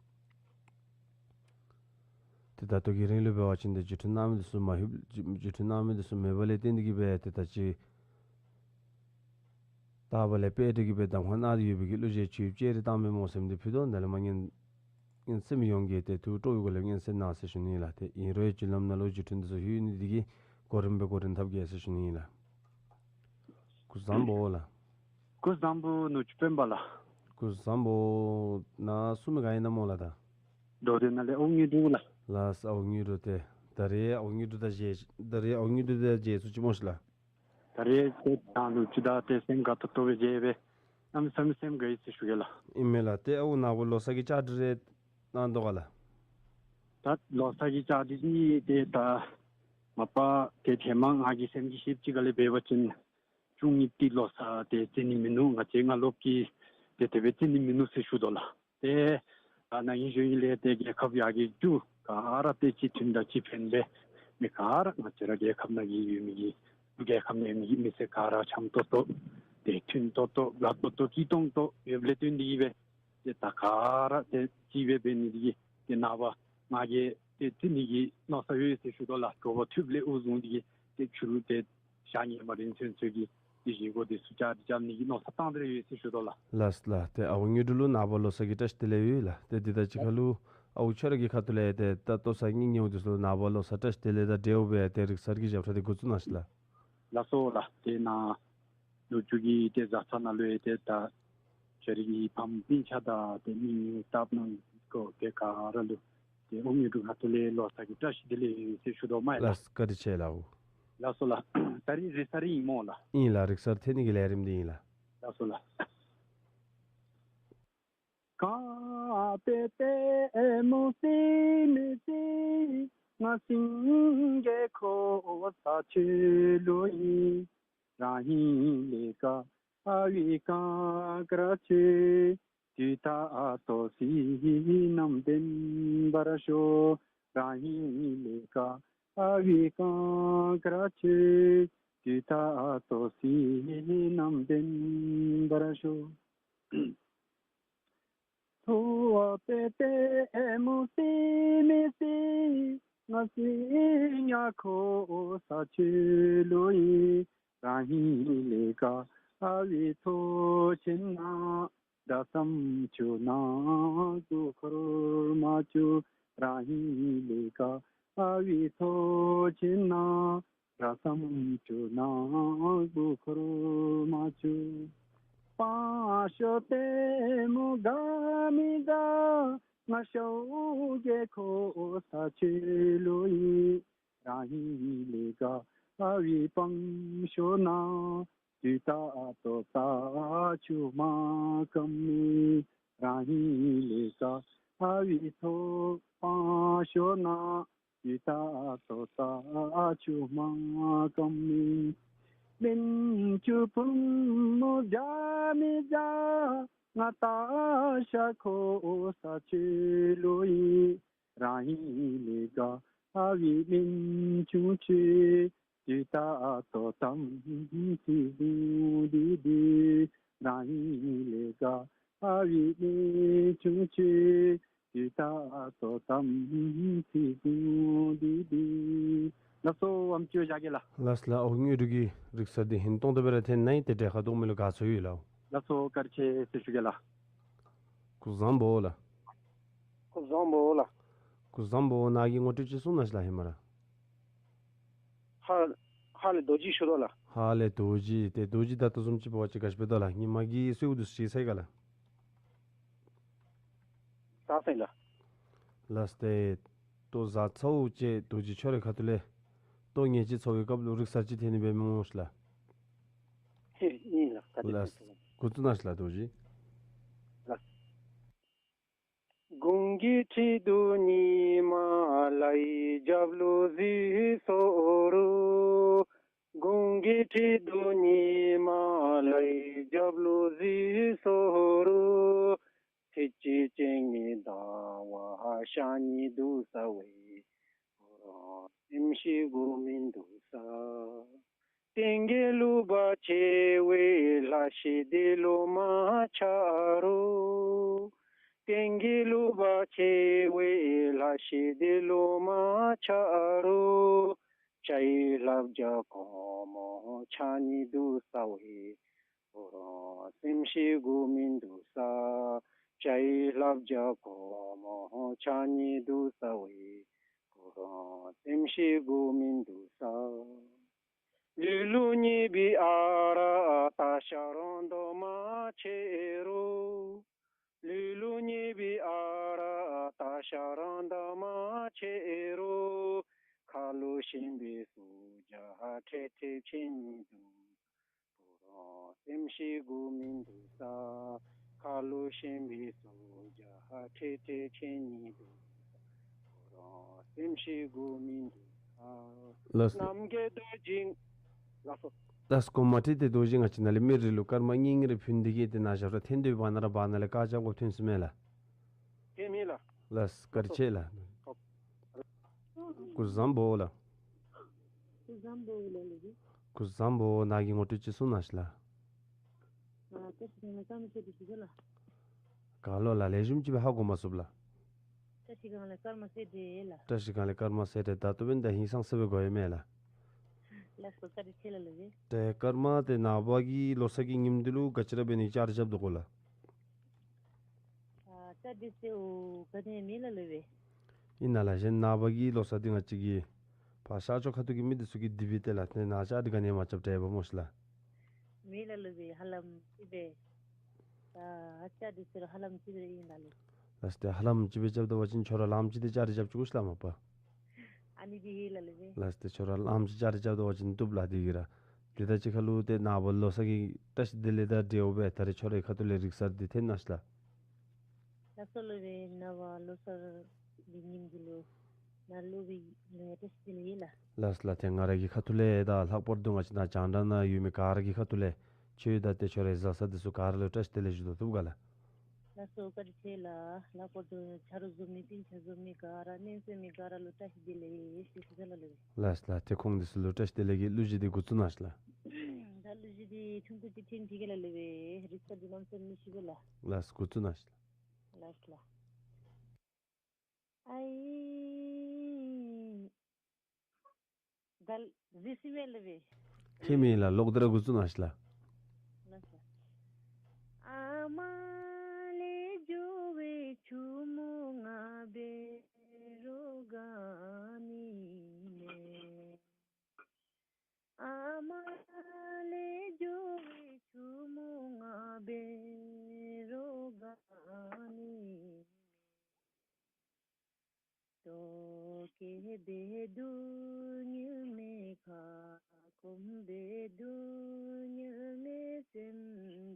ཏེ་ད་ལྟོ་གི་རིང་ལུ་འབད་བ་ཅིན་ཏེ་བརྒྱུད་འཕྲིན་གནང་མི་འདི་ཚུ་མ་ལྷོདཔ་བརྒྱུད་འཕྲིན་གནང་མི་འདི་ཚུ་མེདཔ་ལས་བརྟེན་ཏེ་གིས་སྦེ་ཏེ་ད་ཅི་རྟག་པ་ལས་དཔེ་འདི་གིས་སྦེ་གདམ་ཁ་གནང་སྟེ་ཡོད་པའི་གི་གླུ་གཞས་ཆུ་ཡིབ་ཅེ་རེ་བཏང་མི་སྨོ་ཟེར་མི་འདི་ཕུལ་དོ། ནཱ་ལས་མར་ངན་ངན་སེམས་ཡོངས་ཀྱིས་ཏེ་ཐུགས་སྤྲོ་བའི་སྒོ་ལས་ངན་སེམས་གནང་ཟེར་ཞུ་ནི་ལགས། ཏེ་ཨིན་རུང་བརྒྱུད་ལམ་ནང་ལུ་བརྒྱུད་འཕྲིན་འདི་ཚུ་ལྷོད་ནི་འདི་གིས་གོ་རིམ་སྦེ་གོ་རིམ་འཐབ་གེ་ཟེར་ཞུ་ནི་ལགས། སྐུ་གཟུགས་བཟང་པོ་ལགས། སྐུ་གཟུགས་བཟང་པོ་ནུ་གཅུང་སྤེན་པ་ལགས། སྐུ་གཟུགས་བཟང་པོ། ནཱ་གསུང་མི་ག་ཨིན་ན་སྨོ་ལགས། ད་མདོ་སྟོད་ནང་ལས་ཨོ་དངོས་གྲུབ་ལགས། ལགས་སོ་ཨོ་དངོས་གྲུབ། ཏེ་ད་རེས་ཨོ་དངོས་གྲུབ་དང་མཇལ་ད་རེས་ཨོ་དངོས་གྲུབ་དང་མཇལ་ཚུགས་ཅི་སྨོ་ཤིག་ལགས། ད་རེས་ཏེ་ད་ལུ་ཅིག་ད་ཏེ་སེམས་དགའ་ཏོག་ཏོ་སྦེ་མཇལ་སྦེ་གནམ་མེད་ས་མེད་སེམས་དགའ་ཡི་ཟེར་ཞུ་གེ་ལགས། ཨིན་མས་ལགས། ཏེ་ཨའུ་ནངས་པ་ལོ་གསར་གྱི་བཅའ་སྒྲིག་རེ་གནང་དོ་ག་ལགས། ད་ལོ་གསར་གྱི་བཅའ་སྒྲིག་ནི་ཏེ་ད་མ་པ་ཏེ་ཧེ་མ་ང་གི་སེམས་ཀྱི་ཤེས་ཅིག་ག་ལས་འབད་བ་ཅིན་བཅུ་གཉིས་པའི་ལོ་གསར་ཏེ་རྩེ་ནི་མིན་ནུག། ང་བཅས་སྔ་ལོགས་ཀྱི་ཏེ་དེ་སྦེ་རྩེ་ནི་མིན་ནུག་ཟེར་ཞུ་དོ་ལགས། ཏེ་ད་ན་ཧིང་གཞེས་ཧིང་ལས་ཏེ་རྒྱལ་ཁབ་ཡར་རྒྱས་འགྱོ་ག་ར་ཏེ་སྤྱི་མཐུན་དང་སྤྱི་ཕན་སྦེ་མི་ག་ར་ང་བཅས་ར་རྒྱལ་ཁབ་ནང་གི་ཡོད་མི་གི་རྒྱལ་ཁབ་ནང་ཡོད་མི་གི་མི་སེར་ག་ར་འཆམ་ཏོག་ཏོ་ཏེ་མཐུན་ཏོག་ཏོ་དགའ་ཏོག་ཏོ་སྐྱིད་ཏོང་ཏོ་ཡོདཔ་ལས་བརྟེན་ཏེ་གིས་སྦེ་ཏེ་ད་ག་ར་ཏེ་གཅིག་སྦེ་འབད་ནི་འདི་གིས་ཏེ་ནངས་པ་ང་གིས་ཏེ་རྩེ་ནི་གི་མནོ་བསམ་ཡོད་ཟེར་ཞུ་དོ་ལགས། དྲོ་པ་ཐུབ་ལས་དབུ་བཟུང་འདི་གིས་ཏེ་ཕྱི་རུ་ཏེ་ཞག་ཉི་མ་རིང་ཚུན་ཚོད་ཀྱི་ཏེ་བཞེས་སྒོ་འདི་ཚུ་བཅའ་སྒྲིག་རྐྱབ་ནི་གི་མནོ་བསམ་བཏང་སྟེ་ར་ཡོད་ཟེར་ཞུ་དོ་ལགས། ལགས་ལགས། ཏེ་ཨའུ་དངོས་གྲུབ་ལུ་ནངས་པ་ལོ་གསར་གྱི་བཀྲ་ཤིས་བདེ་ལེགས་ཡོད་ལགས། ཏེ་འདི་དང་གཅིག་ཁར་ལུ་ཨའུ་ཁྱོད་ར་གི་ཁ་ཐུག་ལས་ཏེ་ད་ལྟོ་ཚང་གི་ཉེཝ་འདི་ཚུ་ལུ་ནངས་པ་ལོ་གསར་བཀྲ་ཤིས་བདེ་ལེགས་དང་འབྲེལ་བའི་ཏེ་རིག་གསར་གྱི་ཞབས་ཁྲ་འདི་འགོ་བཙུགས་གནང་ཤིག་ལགས། ལགས་སོ་ལགས། ཏེ་ནཱ་ལུ་ཅིག་གིས་ཏེ་བཟའ་ཚང་ནང་ལུ་ཡང་ཏེ་ད་ཁྱོད་རའི་གི་ཕམ་སྤུན་ཆ་དང་ཏེ་མི་ཉུང་སྟབས་ནང་གོ་ཏེ་ག་ར་ལུ་ཏེ་ཨོ་དངོས་གྲུབ་ཁ་ཐུག་ལས་ལོ་གསར་གྱི་བཀྲ་ཤིས་བདེ་ལེགས་ཟེར་ཞུ་དོ་མས་ལགས། ལགས་བཀའ་དྲིན་ཆེ་ལགས། ལགས་སོ་ལགས། ད་རིས་རིག་གསར་རེ་ཨིན་སྨོ་ལགས། ཨིན་ལགས། རིག་གསར་འཐེན་ནི་གི་ལས་རིམ་འདི་ཨིན་ལགས། ལགས་སོ་ལགས། ག་པེ་ཏེ་མོ་སི་མི་སི་ང་སིང་གེ་ཁོ་ས་ཆུ་ལུ་ཨིན། རང་ཧིང་ལས་ཀ་ཨ་བི་ཀ་ཀ་ར་ཆུ། དུས་ད་ལྟོ་སི་ནམ་བདེན་པར་ཤོ། རང་ཧིང་ལས་ཀ་ཨ་བི་ཀ་ཀ་ར་ཆུ། དུས་ད་ལྟོ་སི་ནམ་བདེན་པར་ཤོ། ཐོ་བ་པེ་ཏེ་མོ་སི་མི་སི་ང་སི་ཉ་ཁོ་ས་ཆུ་ལུ་ཨིན། རང་ཧིང་ལས་ཀ་ཨ་བི་ཐོ་ཆེན་ན། དྲ་ཟམ་ཆུ་ནང་དུ་འཁོར་མ་བཅུག། རང་ཧིང་ལས་ཀ་ཨ་བི་ཐོ་ཆེན་ན། དྲ་ཟམ་ཆུ་ནང་དུ་འཁོར་མ་བཅུག། སྤང་ཤོ་ཏེ་མོ་དགའ་མི་དགའ་ང་ཤོ་གེ་ཁོ་ས་ཆུ་ལུ་ཨིན། རང་ཧིང་ལས་ཀ་ཨ་བི་སྤང་ཤོ་ན། དུས་ད་ལྟོ་ས་ཆུ་མ་སྐམ་མི། རང་ཧིང་ལས་ཀ་ཨ་བི་ཐོ་སྤང་ཤོ་ན། དུས་ད་ལྟོ་ས་ཆུ་མ་སྐམ་མི། སྨན་ཆུ་ཕུང་མོ་བྱ་མི་བྱ་ང་ཏ་ཤ་ཁོ་ས་ཆུ་ལུ་ཨིན། རང་ཧིང་ལས་ཀ་ཨ་བི་སྨན་ཆུང་ཆུ། དུས་ད་ལྟོ་དམ་ཚིག་བཟུང་དི་དི། རང་ཧིང་ལས་ཀ་ཨ་བི་སྨན་ཆུང་ཆུ། དུས་ད་ལྟོ་དམ་ཚིག་བཟུང་དི་དི། ལགས་སོ་ཨམ་ཅོག་བཞག་གེ་ལགས། ལགས་ལགས། ཨོ་དངོས་གྲུབ་ཀྱིས་རིག་གསར་འདི་ཧིང་སྟོང་ཏོ་སྦེ་ར་འཐེན་གནང་ཡི། ཏེ་གྲལ་ཁར་གཏོགས་མི་ལུ་དགའ་ཚོར་ཡོད་ལགས། ལགས་སོ་བཀའ་དྲིན་ཆེ་ཟེར་ཞུ་གེ་ལགས། སྐུ་གཟུགས་བཟང་པོ་ལགས། སྐུ་གཟུགས་བཟང་པོ་ལགས། སྐུ་གཟུགས་བཟང་པོ། ནཱ་གི་ངོ་སྤྲོད་ཅིག་གསུང་གནང་ཤིག་ལགས་ཧེ་མ་ར། ཧ་ ཧ་ལས་རྡོ་རྗེ་ཞུ་དོ་ལགས། ཧ་ལས་རྡོ་རྗེ། ཏེ་རྡོ་རྗེ་ད་ལྟོ་བཟུམ་ཅིག་འབད་བ་ཅིན་ག་ཅི་འབད་དོ་ལགས། ཉི་མ་གི་གསོལཝ་འདི་ཚུ་ཞུ་ཚར་ཡི་ག་ལགས། ད་ཟེར་ལགས། ལགས། ཏེ་ལྟོ་བཟའ་ཚརཝ་ཅིག་རྡོ་རྗེ་ཁྱོད་རའི་ཁ་ཐུག་ལས་ལྟོ་ངལ་ཅིག་ཚོར་བའི་སྐབས་ལུ་རིག་གསར་ཅིག་འཐེན་ནི་འབད་མི་སྨོ་ཤིག་ལགས། ཨིན་ལགས། ད་ལགས། འགོ་བཙུགས་གནང་ཤིག་ལགས་རྡོ་རྗེ། ལགས། དགུང་གི་ཁྲི་གདུགས་ཉི་མ་ལྷའི་རྒྱབ་ལུ་གཟིགས་སོ་རུང་། དགུང་གི་ཁྲི་གདུགས་ཉི་མ་ལྷའི་རྒྱབ་ལུ་གཟིགས་སོ་རུང་། ཚེས་གཅིག་སྤྱན་གཉིས་ཟླ་བ་ཞག་གཉིས་འདུག་ས་བས། ཁོ་རང་སེམས་ཤིག་དགོ་མིན་འདུག་ས། སྟེང་གི་ལུ་བ་ཆེ་བའི་ལྷ་ཤི་དེ་ལུ་མ་ཆ་རུང་། སྟེང་གི་ལུ་བ་ཆེ་བའི་ལྷ་ཤི་དེ་ལུ་མ་ཆ་རུང་། བྱ་ཡི་ལྷ་བརྒྱ་གོང་མོ་ཆ་གཉིས་འདུག་ས་བས། ཁོ་རང་སེམས་ཤིག་དགོ་མིན་འདུག་ས། བྱ་ཡི་ལྷ་བརྒྱ་གོང་མོ་ཆ་གཉིས་འདུག་ས་བས། ཁོ་རང་སེམས་ཤིག་དགོ་མིན་འདུག་ས། ལུས་ལུ་ཉེས་པའི་ཨ་རག་ད་ཤ་རོང་དོ་མ་ཆེ་རུང་། ལུས་ལུ་ཉེས་པའི་ཨ་རག་ད་ཤ་རོང་དོ་མ་ཆེ་རུང་། ཁ་ལུ་ཞིམ་པའི་སོ་རྒྱ་ཁྲེ་ཁྲེ་ཆེ་ནི་འདུག། ཁོ་རང་སེམས་ཤིག་དགོ་མིན་འདུག་ས། ཁ་ལུ་ཞིམ་པའི་སོ་རྒྱ་ཁྲེ་ཁྲེ་ཆེ་ནི་འདུག། ཁོ་རང་སེམས་ཤིག་དགོ་མིན་འདུག་ས། ལགས་སོ། རྣམ་རྒྱལ་རྡོ་རྗེ། ལགས་སོ། ལགས་སོ། གོ་མ་ཁྲིད་དེ་རྡོ་རྗེ་ང་བཅས་ནཱ་ལས་མི་རེ་ལུ་སྐར་མ་གཉིས་གཉིས་རེ་ཕུལ་ནི་དེ་གིས་ཏེ་ནཱ་ཞབས་ཁྲ་འཐེན་དོ་བ་ནཱ་ར་བ་ནཱ་ལས་བཀག་རྐྱབ་དགོཔ་ཐོན་སོ་མས་ལགས། ཐོན་མས་ལགས། ལགས་སོ། བཀའ་དྲིན་ཆེ་ལགས། སྐུ་གཟུགས་བཟང་པོ་ལགས། སྐུ་གཟུགས་བཟང་པོ་ལགས། སྐུ་གཟུགས་བཟང་པོ། ནཱ་གི་ངོ་སྤྲོད་ཅིག་གསུང་གནང་ཤིག་ལགས། ཨ་བཀྲ་ཤིས་སྒང་ལས་སྐར་མ་ཟེར་དེ་ཞུ་གེ་ལགས། ག་ལོ་ལགས། ལེགས་ཤོམ་ཅིག་སྦེ་ཧ་གོ་མ་ཚུགས་ལགས། བཀྲ་ཤིས་སྒང་ལས་སྐར་མ་ཟེར་དེ་ལགས། བཀྲ་ཤིས་སྒང་ལས་སྐར་མ་ཟེར་དེ་ད་ལྟོ་འབདན་ད་ཧིང་སངས་ས་སྦེ་གོ་ཡི་མས་ལགས། ལགས་སོ། བཀའ་དྲིན་ཆེ་ལགས་ལོ་བེ། ཏེ་སྐར་མ་ཏེ་ནངས་པ་གི་ལོ་གསར་གྱི་ཉིནམ་འདི་ལུ་ག་ཅི་ར་འབད་ནི་བཅའ་སྒྲིག་རྐྱབ་དོ་ག་ལགས། ཨ་བཅའ་སྒྲིག་ཟེར་བ་ག་ནི་མེད་ལགས་ལོ་བེ། ཨིན་ན་ལགས། གཞན་ནངས་པ་གི་ལོ་གསར་འདི་ང་བཅས་ཀྱི་ཕར་ཤར་ཕྱོགས་ཁ་ཐུག་གི་མི་འདི་ཚུ་གིས་འདི་སྦེ་ཏེ་ལགས་ཏེ་ནཱ་བཅའ་སྒྲིག་ག་ནི་མ་རྐྱབ་དྲག་པས་སྨོ་ཤིག་ལགས། མེད་ལགས་ལོ་བེ། ཧ་ལམ་ཅིག་སྦེ་ཨ་བཅའ་སྒྲིག་ཟེར་རུང་ཧ་ལམ་ཅིག་སྦེ་ཨིན་ལགས་ལོ། ལགས་ཏེ་ཧ་ལམ་ཅིག་སྦེ་རྐྱབ་ད་པ་ཅིན་ཁྱོད་ར་ལངམ་ཅིག་ཏེ་བཅའ་སྒྲིག་རྐྱབ་བཅུག་ཤིག་ལགས་མ་པ། ཨ་ནི་འདི་ཧེ་ལགས་ལོ་བེ། ལགས་ཏེ་ཁྱོད་ར་ལངམ་ཅིག་བཅའ་སྒྲིག་རྐྱབ་ད་པ་ཅིན་བཏུབ་ལགས། དེ་གིས་ར་ཏེ་ད་ཅི་ཁ་ལུ་ཏེ་ནངས་པ་ལོ་གསར་གྱི་བཀྲ་ཤིས་བདེ་ལེགས་དང་འབྲེལ་བ་སྦེ་ད་རེས་ཁྱོད་རའི་ཁ་ཐུག་ལས་རིག་གསར་འདི་འཐེན་གནང་ཤིག་ལགས། ལགས་སོ་ལོ་བེ། ནངས་པ་ལོ་གསར་གྱི་ཉིནམ་འདི་ལུ་ནཱ་ལུ་བེ་ལུ་ཡང་བཀྲ་ཤིས་བདེ་ལེགས་ལགས། ལགས་ལགས། ཏེ་ང་ར་གི་ཁ་ཐུག་ལས་དང་ལྷག་པར་དུ་ང་བཅས་ནཱ་རྒྱང་བསྒྲགས་ནང་ཡོད་མི་ག་ར་གི་ཁ་ཐུག་ལས་ཁྱོད་དང་ཏེ་ཁྱོད་རའི་བཟའ་ཚང་འདི་ཚུ་ག་ར་ལུ་བཀྲ་ཤིས་བདེ་ལེགས་ཞུ་དོ། བཏུབ་ག་ལགས། ལགས་སོ། བཀའ་དྲིན་ཆེ་ལགས། ལྷག་པར་དུ་ཆ་རོགས་བཟོ་མི་སྤུན་ཆ་བཟོ་མི་ག་ར་གནས་སྡོད་མི་ག་ར་ལུ་བཀྲ་ཤིས་བདེ་ལེགས་ཞུ་ཞུ་ས་ལགས་ལོ་བེ། ལགས་ལགས། ཏེ་ཁོང་འདི་ཚུ་ལུ་བཀྲ་ཤིས་བདེ་ལེགས་ཀྱི་གླུ་གཞས་འདི་འགོ་བཙུགས་གནང་ཤིག་ལགས། ད་གླུ་གཞས་འདི་ཆུང་ཀུ་ཅིག་འཐེན་ཅི་གེ་ལགས་ལོ་བེ། རིག་གསར་འདི་ལམ་སེང་མི་ཤེས་པས་ལགས། ལགས་འགོ་བཙུགས་གནང་ཤིག་ལགས། ལགས་ལགས། ཨའི་ད་གཟིགས་ཤིག་མས་ལགས་བེ། ཁྱད་མེད་ལགས། ལོག་སྟེ་ར་འགོ་བཙུགས་གནང་ཤིག་ལགས། ལགས་སོ། ཨ་མ་ལས་འགྱོ་བའི་ཆུ་མོ་ང་འབད་རོགས་ག་ནི་མེད། ཨ་མ་ལས་འགྱོ་བའི་ཆུ་མོ་ང་འབད་རོགས་ག་ནི་མེད། ལྟོ་བཀོལ་བའི་སྡུག་བསྔལ་མེད། ཁ་སྐོམ་པའི་སྡུག་བསྔལ་མེད། སེམས་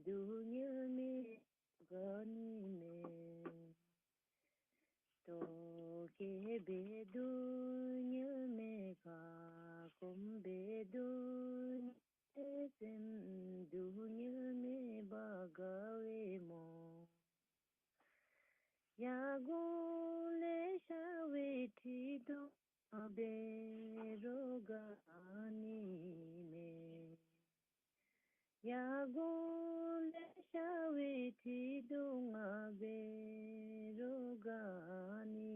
སྡུག་བསྔལ་མེད་ག་ནི་མེད། ལྟོ་བཀོལ་བའི་སྡུག་བསྔལ་མེད། ཁ་སྐོམ་པའི་སྡུག་བསྔལ་མེད། སེམས་སྡུག་བསྔལ་མེད་པ་ག་བས་སྨོ། ཡར་དགུང་ལས་ཤར་བའི་ཁྲི་གདུགས་ང་འབད་རོགས་ག་ནི་མེད། ཡར་དགུང་ལས་ཤར་བའི་ཁྲི་གདུགས་ང་འབད་རོགས་ག་ནི།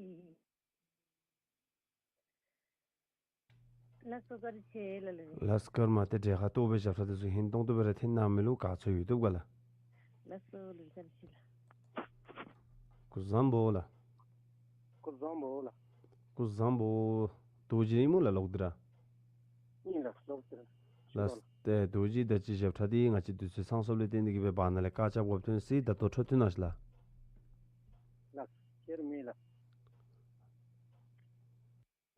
ལགས་སོ། བཀའ་དྲིན་ཆེ་ལགས་ལོ་བེ། ལགས་སོ། སྐར་མ་ཏེ་གྲལ་ཁར་གཏོགས་པའི་ཞབས་ཁྲ་འདི་ཚུ་ཧིང་སྟོང་ཏོ་སྦེ་ར་འཐེན་གནང་མི་ལུ་དགའ་ཚོར་ཡོད། བཏུབ་ག་ལགས། ལགས་སོ་ལོ་བེ། བཀའ་དྲིན་ཆེ་ལགས། སྐུ་གཟུགས་བཟང་པོ་ལགས། སྐུ་གཟུགས་བཟང་པོ་ལགས། སྐུ་གཟུགས་བཟང་པོ། རྡོ་རྗེ་ཨིན་སྨོ་ལགས་ལོག་སྟེ་ར། ཨིན་ལགས། ལོག་སྟེ་ར། ལགས། ཏེ་རྡོ་རྗེ་ད་ཅི་ཞབས་ཁྲ་འདི་ང་བཅས་དུས་ཚོད་ཚང་སོངམ་ལས་བརྟེན་ཏེ་གིས་སྦེ་བར་ན་ལས་བཀག་རྐྱབ་དགོཔ་ཐོན་ཅི། ད་ལྟོ་འཕྲོ་མཐུད་གནང་ཤིག་ལགས། ལགས། ཁྱེར་མི་ལགས།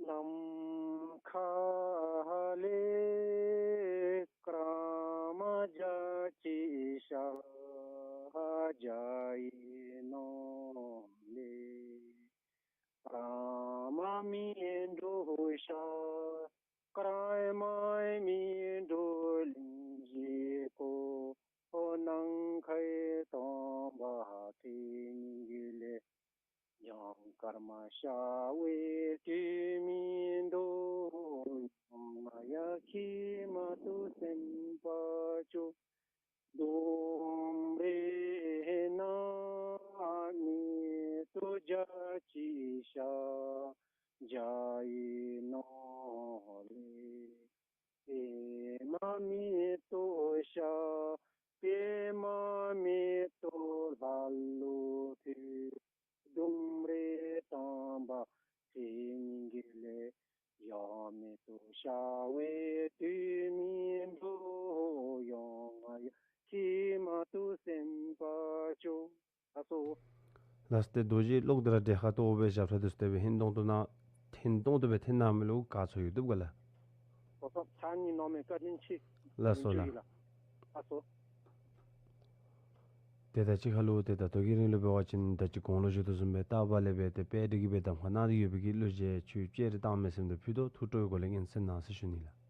ནམ་མཁའ་ལས་ཀརྨ་བརྒྱ་བྱིན་ཤར་རྒྱ་ཡི་ནང་ལས། ཀརྨ་མི་འགྲོ་ཤར་ཀརྨ་མི་འགྲོ་གླིང་བཞི་ཁོ་ནམ་མཁའི་དང་པ་ཚེ་སྙིང་གི་ལས། ཡང་ཀརྨ་ཤར་བའི་དུས་མི་འདུག། ཡང་ང་ཡང་ཁྱིམ་དུ་སེམས་དཔའ་བཅུ། ལྡུམ་རའི་ནང་མེ་ཏོག་བརྒྱ་བྱིན་ཤར་རྒྱ་ཡི་ནང་ལས། པདྨ་མེ་ཏོག་ཤར་པདྨ་མེ་ཏོག་ལྷ་ལུ་ཕུལ། ལྡུམ་རའི་དང་པ་ཚེ་སྙིང་གི་ལས། ཡང་མེ་ཏོག་ཤར་བའི་དུས་མི་འདུག། ཡང་ང་ཡང་ཁྱིམ་དུ་སེམས་དཔའ་བཅུ། ལགས་སོ། ལགས་ཏེ་རྡོ་རྗེ་ལོག་སྟེ་ར་འདྲེ་ཁ་ཏོ་སྦེ་ཞབས་ཁྲ་འདི་ཚུ་དེ་སྦེ་ཧིང་གཏོང་དོ་ན་ཧིང་གཏོང་དོ་སྦེ་འཐེན་གནང་མི་ལུ་དགའ་ཚོར་ཡོད་དོ་ག་ལགས། ལགས་སོ་ལགས། ཏེ་ད་ཅི་ཁ་ལུ་ཏེ་ད་ལྟོ་གི་རིང་ལུ་འབད་བ་ཅིན་ད་ཅི་གོང་ལུ་ཞུ་དོ་བཟུམ་སྦེ་རྟ་པ་ལས་སྦེ་ཏེ་དཔལ་སྒྲོན་གྱིས་སྦེ་གདམ་ཁ་གནང་སྟེ་ཡོད་པའི་གི་གླུ་གཞས་ཆུ་ཅེ་རི་བཏང་མི་སེམས་དུ་ཕུལ་དོ། ཐུགས་སྤྲོ་བའི་སྒོ་ལས་སྙན་གསན་གནང་ཟེར་ཞུ་ནི་ལགས།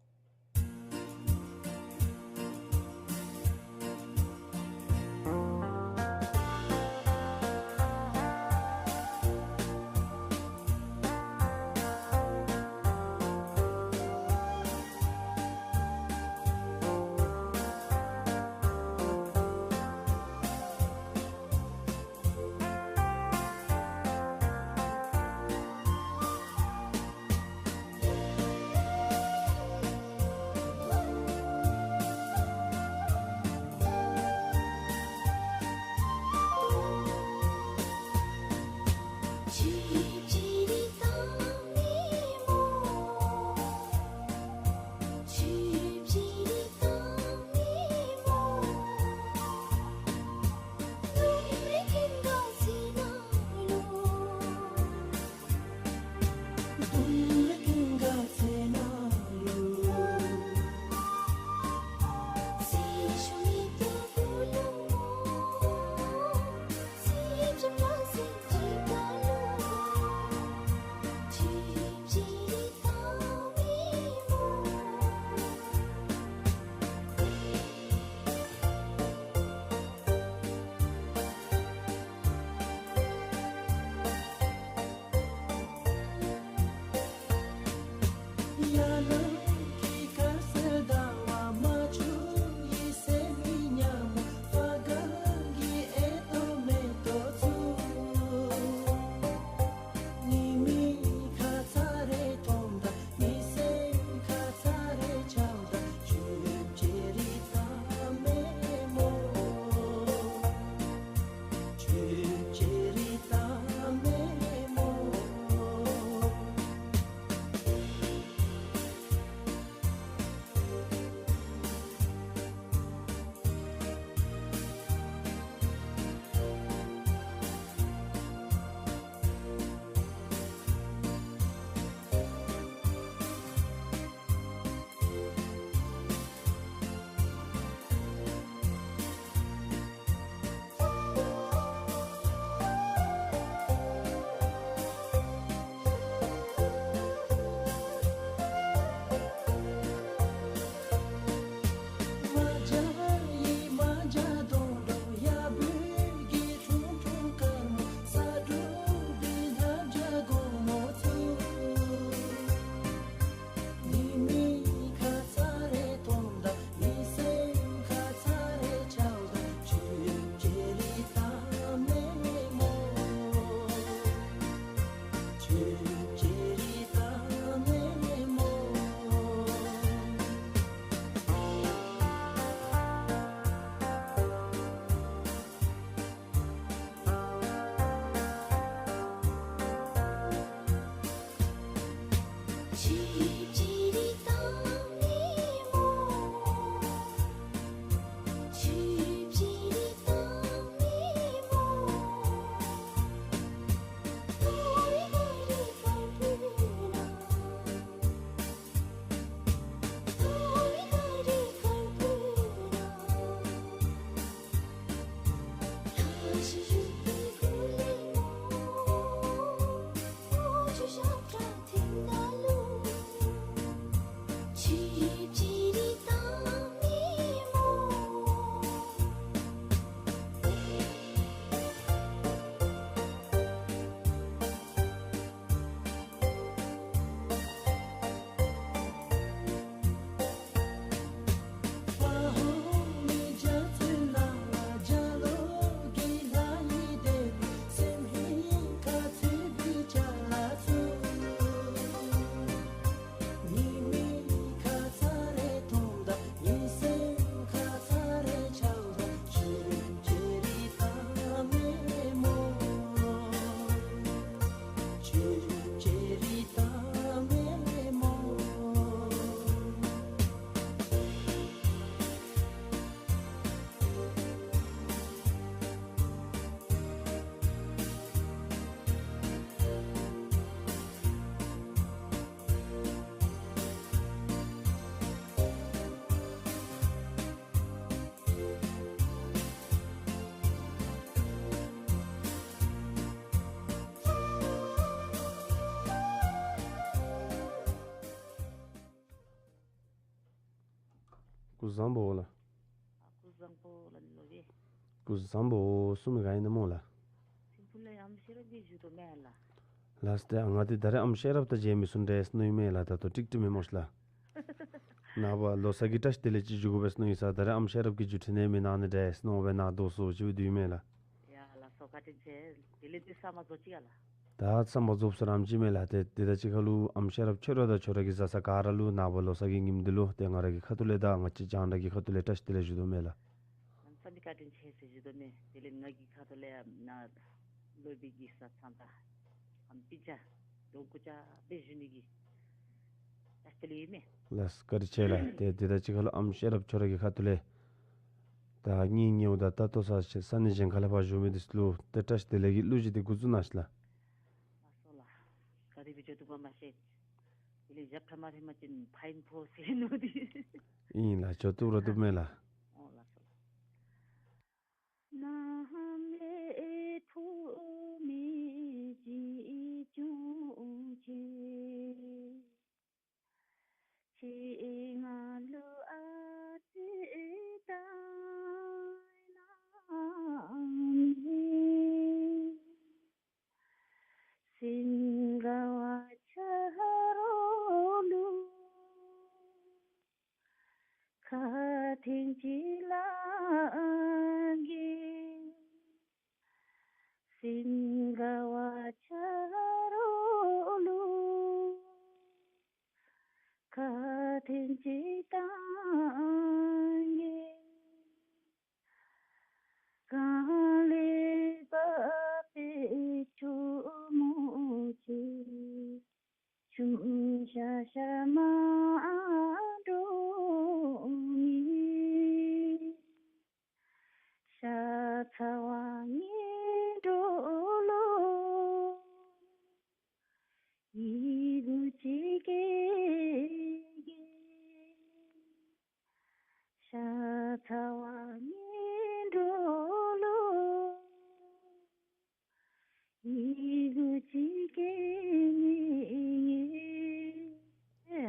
སྐུ་གཟུགས་བཟང་པོ་ལགས། ཨ་སྐུ་གཟུགས་བཟང་པོ་ལགས་ནི་ལོ་བི། སྐུ་གཟུགས་བཟང་པོ། གསུང་མི་ག་ཨིན་ན་སྨོ་ལགས། སིམ་ཕུ་ལས་ཨམ་ཤེས་རབ་ཀྱིས་ཞུ་དོ་མས་ལགས། ལགས་ཏེ་ང་འདི་ད་རེས་ཨམ་ཤེས་རབ་དང་མཇལ་མི་ཚུ་འདྲས་མནོ་ཡི་མས་ལགས། ད་ལྟོ་ཀྲིག་ཀྲི་མེན་སྨོ་ཤ་ལགས། ནངས་པ་ལོ་གསར་གྱི་བཀྲ་ཤིས་བདེ་ལེགས་ཅིག་ཞུ་དགོ་པས་མནོ་ཡི་ས། ད་རེས་ཨམ་ཤེས་རབ་ཀྱིས་མཇུག་འཕྲོ་ནི་མེན་ན་ནི་འདྲས་མནོ་སྦེ་ནང་དོགས་སུ་ཅིག་སྡོད་ཡི་མས་ལགས། ཡ་ལགས་སོ། བཀའ་དྲིན་ཆེ། དེ་ལས་འདི་ས་མ་རྫོགས་ཅི་ག་ལགས། ད་ས་མ་རྫོགས་ས་ར་ཨམ་ཅིག་མས་ལགས། ཏེ་དེ་དང་གཅིག་ཁར་ལུ་ཨམ་ཤེས་རབ་ཁྱོད་ར་དང་ཁྱོད་ར་གི་བཟའ་ཚང་ག་ར་ལུ་ནངས་པ་ལོ་གསར་གྱི་ཉིནམ་འདི་ལུ་ཏེ་ང་ར་གི་ཁ་ཐུག་ལས་དང་ང་བཅས་རྒྱང་བསྒྲགས་ཀྱི་ཁ་ཐུག་ལས་བཀྲ་ཤིས་བདེ་ལེགས་ཞུ་དོ་མས་ལགས། ལགས་སོ་མི་བཀའ་དྲིན་ཆེ་ཟེར་ཞུ་དོ་མས། དེ་ལས་ང་གི་ཁ་ཐུག་ལས་ཡང་ནཱ་ལོ་བི་གི་བཟའ་ཚང་དང་ཨམ་སྤུན་ཆ་དོ་གུ་ཅ་སྦེ་ཞུ་ནི་གི་བཀྲ་ཤིས་བདེ་ལེགས་ཨིན་མས། ལགས་བཀའ་དྲིན་ཆེ་ལགས། ཏེ་དེ་དང་གཅིག་ཁར་ལུ་ཨམ་ཤེས་རབ་ཁྱོད་ར་གི་ཁ་ཐུག་ལས་ད་ངེའི་ཉེཝ་དང་ད་ལྟོ་ས་ས་གནས་གཞན་ཁ་ལས་ཕར་བཞུགས་མི་འདི་ཚུ་ལུ་ཏེ་བཀྲ་ཤིས་བདེ་ལེགས་ཀྱི་གླུ་གཞས་འདི་འགོ་བཙུགས་གནང་ཤིག་ལགས། ལགས་སོ་ལགས། ག་དེ་སྦེ་འགྱོ་བཏུབ་ག་མ་ཤེས། དེ་ལས་ཞབས་ཁྲ་མ་རེག་པ་ཅིན་ཕ་ཡིན་ཕོ་ཟེར་མནོ་སྟེ། ཨིན་ལགས། འགྱོ་བཏུབ་ར་བཏུབ་མས་ལགས། ཨོ་ལགས་སོ་ལགས། སིང་ག་བ་ཆ་རོགས་ལུ་ཁ་འཕྲིན་ཅིག་བླང་གེ། སིང་ག་བ་ཆ་རོགས་ལུ་ཁ་འཕྲིན་ཅིག་བཏང་གེ། གངས་ལས་འབབ་པའི་གྲོ་མོ་ཆེ། ཆུང་ཤ་ཤ་མ་འདྲོག་མི། ཤ་ཚ་བ་ངན་འདྲོག་ལོ། ཡི་གུ་ཅིག་སྐྱེལ་གེ། ཤ་ཚ་བ་ངན་འདྲོག་ལོ། ཡི་གུ་ཅིག་སྐྱེལ་གེ།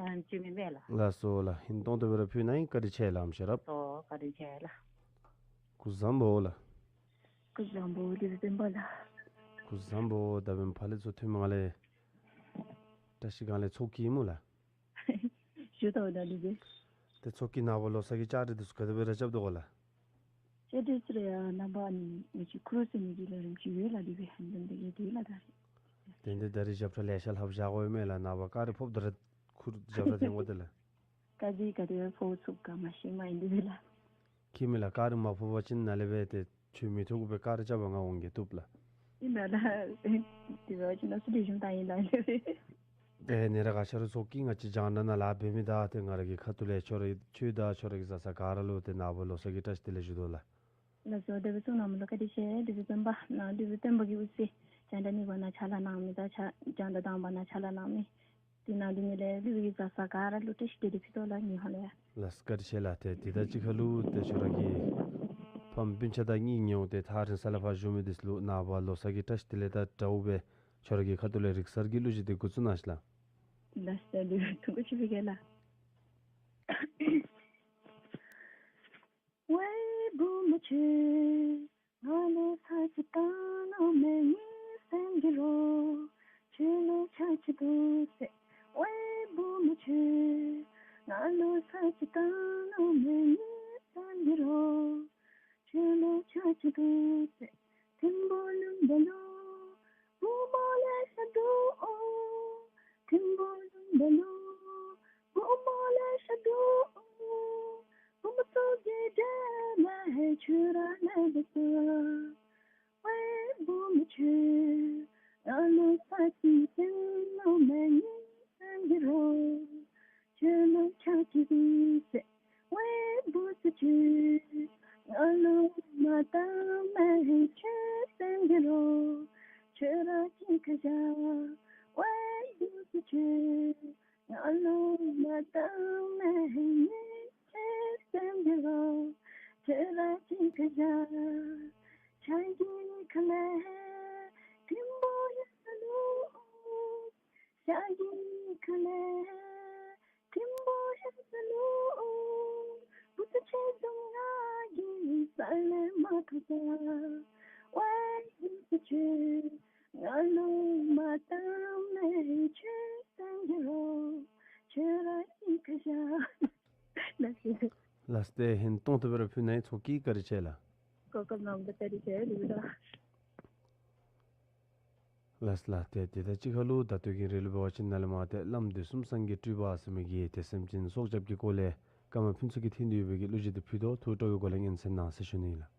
ཨ་ནི་ཅིག་མས་མས་ལགས། ལགས་སོ་ལགས། ཧིང་སྟོང་དོ་སྦེ་ར་ཕུལ་གནང་ཡི། བཀའ་དྲིན་ཆེ་ལགས་ཨམ་ཤེས་རབ། ལགས་སོ་བཀའ་དྲིན་ཆེ་ལགས། སྐུ་གཟུགས་བཟང་པོ་ལགས། སྐུ་གཟུགས་བཟང་པོ་ལགས་སྤེན་པ་ལགས། སྐུ་གཟུགས་བཟང་པོ། ད་སྦེ་ཕར་ལས་ཚུར་ཐོན་མི་ནང་ལས་བཀྲ་ཤིས་སྒང་ལས་ཚོགས་ཀྱི་ཨིན་སྨོ་ལགས། ཞུ་དོ་ད་ལུ་སྦེ། ཏེ་ཚོགས་ཀྱི་ནངས་པ་ལོ་གསར་གྱི་བཅའ་སྒྲིག་འདི་ཚུ་ག་དེ་སྦེ་ར་རྐྱབ་དོ་ག་ལགས། བཅའ་སྒྲིག་ཚུ་ར་ཡང་ནངས་པ་ཨ་ནི་ང་བཅས་ཁུ་རུ་ཟེར་མི་གི་ལས་རིམ་ཅིག་ཡོད་ལགས། དེ་སྦེ་ཧན་དེ་གི་དེ་ལགས་ད་རེས། དེ་འདི་ད་རེས་ཞབས་ཁྲ་ལེ་ཤ་ལྷབ་བཞག་དགོ་མས་ལགས། ནངས་པ་ག་ར་ཕོགཔ་ད་ར་ཁུ་རུ་ཞབས་ཁྲ་འཐེན་དགོ་དེ་ལགས། ག་དེ་ག་དེ་སྦེ་ཕོག་ཚུགས་ག་མ་ཤེས་མ་ཨིན་དེ་སྦེ་ལགས། ཁྱད་མེད་ལགས། ག་ར་མ་ཕོག་པ་ཅིན་ནཱ་ལས་སྦེ་ཏེ་ཁྱོད་མི་ཐུག་གུ་སྦེ་ག་ར་རྐྱབ་པར་ང་འོང་གེ་བཏུབ་ལགས། ཨིན་ན་ལགས། དེ་འབད་བ་ཅིན་ལགས་སོ་ལེགས་ཤོམ་ད་ཨིན་ལགས། ཏེ་ནི་ར་ག་ཤ་རུ་ཚོགས་ཀྱི་ང་བཅས་རྒྱང་བསྒྲགས་ནང་ལཱ་འབད་མི་དང་ཏེ་ང་ར་གི་ཁ་ཐུག་ལས་ཁྱོད་ར་ཁྱོད་དང་ཁྱོད་ར་གི་བཟའ་ཚང་ག་ར་ལུ་ཏེ་ནངས་པ་ལོ་གསར་གྱི་བཀྲ་ཤིས་བདེ་ལེགས་ཞུ་དོ་ལགས། ལགས་སོ། དེ་སྦེ་གསུང་གནང་མི་ལུ་བཀའ་དྲིན་ཆེ། དེ་སྦེ་སྤེན་པ་ནཱ་དེ་སྦེ་སྤེན་པ་གི་དབུ་རྩེ་རྒྱང་བསྒྲགས་ནི་བ་ནཱ་ཕྱག་ལཱ་གནང་མི་དང་ཕྱག་རྒྱང་བསྒྲགས་དང་པ་ནཱ་ཕྱག་ལཱ་གནང་མི་དེ་ནང་དེ་ནི་ལས་ལུ་གི་བཟའ་ཚང་ག་ར་ལུ་བཀྲ་ཤིས་བདེ་ལེགས་ཕུལ་དོ་ལགས། ངེའི་ཧོངས་ལས་ཡང་། ལགས་བཀའ་དྲིན་ཆེ་ལགས། ཏེ་དེ་དང་གཅིག་ཁར་ལུ་ཏེ་ཁྱོད་ར་གི་ཕམ་སྤུན་ཆ་དང་གཉེན་ཉེཝ་ཏེ་ཐག་རིང་ས་ལས་ཕར་བཞུགས་མི་འདི་ཚུ་ལུ་ནངས་པ་ལོ་གསར་གྱི་བཀྲ་ཤིས་བདེ་ལེགས་དང་འདྲཝ་སྦེ་ཁྱོད་ར་གི་ཁ་ཐུག་ལས་རིག་གསར་གྱི་གླུ་གཞས་འདི་འགོ་བཙུགས་གནང་ཤིག་ལགས། ལགས་སོ། ལགས་སོ། ཐུགས་རྗེ་ཆེ་ལགས། བླ་མའི་ཡིད་སེམས་ཀྱི་རོ། ཁྱོད་ལུ་ཆ་ཅི་འདུག་ཟེར། ཝའི་བུམོ་ཁྱོད། ང་ལུ་ཆ་ཅི་བླ་མའི་ཡིད་སེམས་ཀྱི་རོ། ཁྱོད་ལུ་ཆ་ཅི་འདུག་ཟེར། ཐིམ་ཕུག་ལུང་པ་ལུ་བུམོ་ལེ་ཤ་འདུག་ཨོ། ཐིམ་ཕུག་ལུང་པ་ལུ་བུམོ་ལེ་ཤ་འདུག་ཨོ། བུམོ་ཚུ་གི་གྲལ་ལས་ཁྱོད་ར་ལེགས་པར་གསོ། ཝའི་བུམོ་ཁྱོད། ང་ལུ་ཆ་ཅི་ཟེར་བླ་མའི་ཡིད་སེམས་ཀྱི་རོ། ཁྱོད་ལུ་ཆ་ཅི་འདུག་ཟེར། ཝའི་བུ་ཚུ་ཁྱོད། ང་ལུ་མ་བཏང་མེད་ཁྱོད་སེམས་ཀྱི་རོ། ཁྱོད་ར་གཅིག་ཁར་བཞག། ཝའི་བུ་ཚུ་ཁྱོད། ང་ལུ་མ་བཏང་མེད་ཁྱོད་སེམས་ཀྱི་རོ། ཁྱོད་ར་གཅིག་ཁར་བཞག། ཤར་གྱི་ཁ་ལས་ཐིམ་ཕུག་ཡར་ལུ། ཤར་གྱི་ཁ་ལས་ཐིམ་ཕུག་ཡར་ལུ། བུ་ཚུ་ཁྱོད་འཛོམས་ང་གིས་ས་ལས་མ་ཐོབ་ས། ཝའི་བུ་ཚུ་ཁྱོད། ང་ལུ་མ་བཏང་མེད་ཁྱོད་སེམས་ཀྱི་རོ། ཁྱོད་ར་གཅིག་ཁར་བཞག། ལགས་སོ། ལགས་སོ། ཏེ་ཧིང་གཏོང་ཐུབ་པར་ཕུལ་གནང་ཡི། ཚོགས་ཀྱིས་བཀའ་དྲིན་ཆེ་ལགས། གོ་སྐབས་གནང་བར་བཀའ་དྲིན་ཆེ་ལགས། ལགས་སོ་ལགས། ཏེ་དེ་དང་གཅིག་ཁར་ལུ་ད་ལྟོ་གི་རིང་ལུ་འབད་བ་ཅིན་ནཱ་ལས་མར་ཏེ་བླམ་དུས་གསུམ་སངས་རྒྱས་སྤྲུལ་པ་ཟེར་མི་གི་ཏེ་སེམས་ཅན་སྲོག་སྐྱབས་ཀྱི་སྐོར་ལས་ཀརྨ་ཕུན་ཚོགས་ཀྱིས་བཏང་སྟེ་ཡོད་པའི་གི་གླུ་གཞས་དེ་ཕུལ་དོ། ཐུགས་སྤྲོ་བའི་སྒོ་ལས་སྙན་གསན་གནང་ཟེར་ཞུ་ནི་ཨིན་ལགས།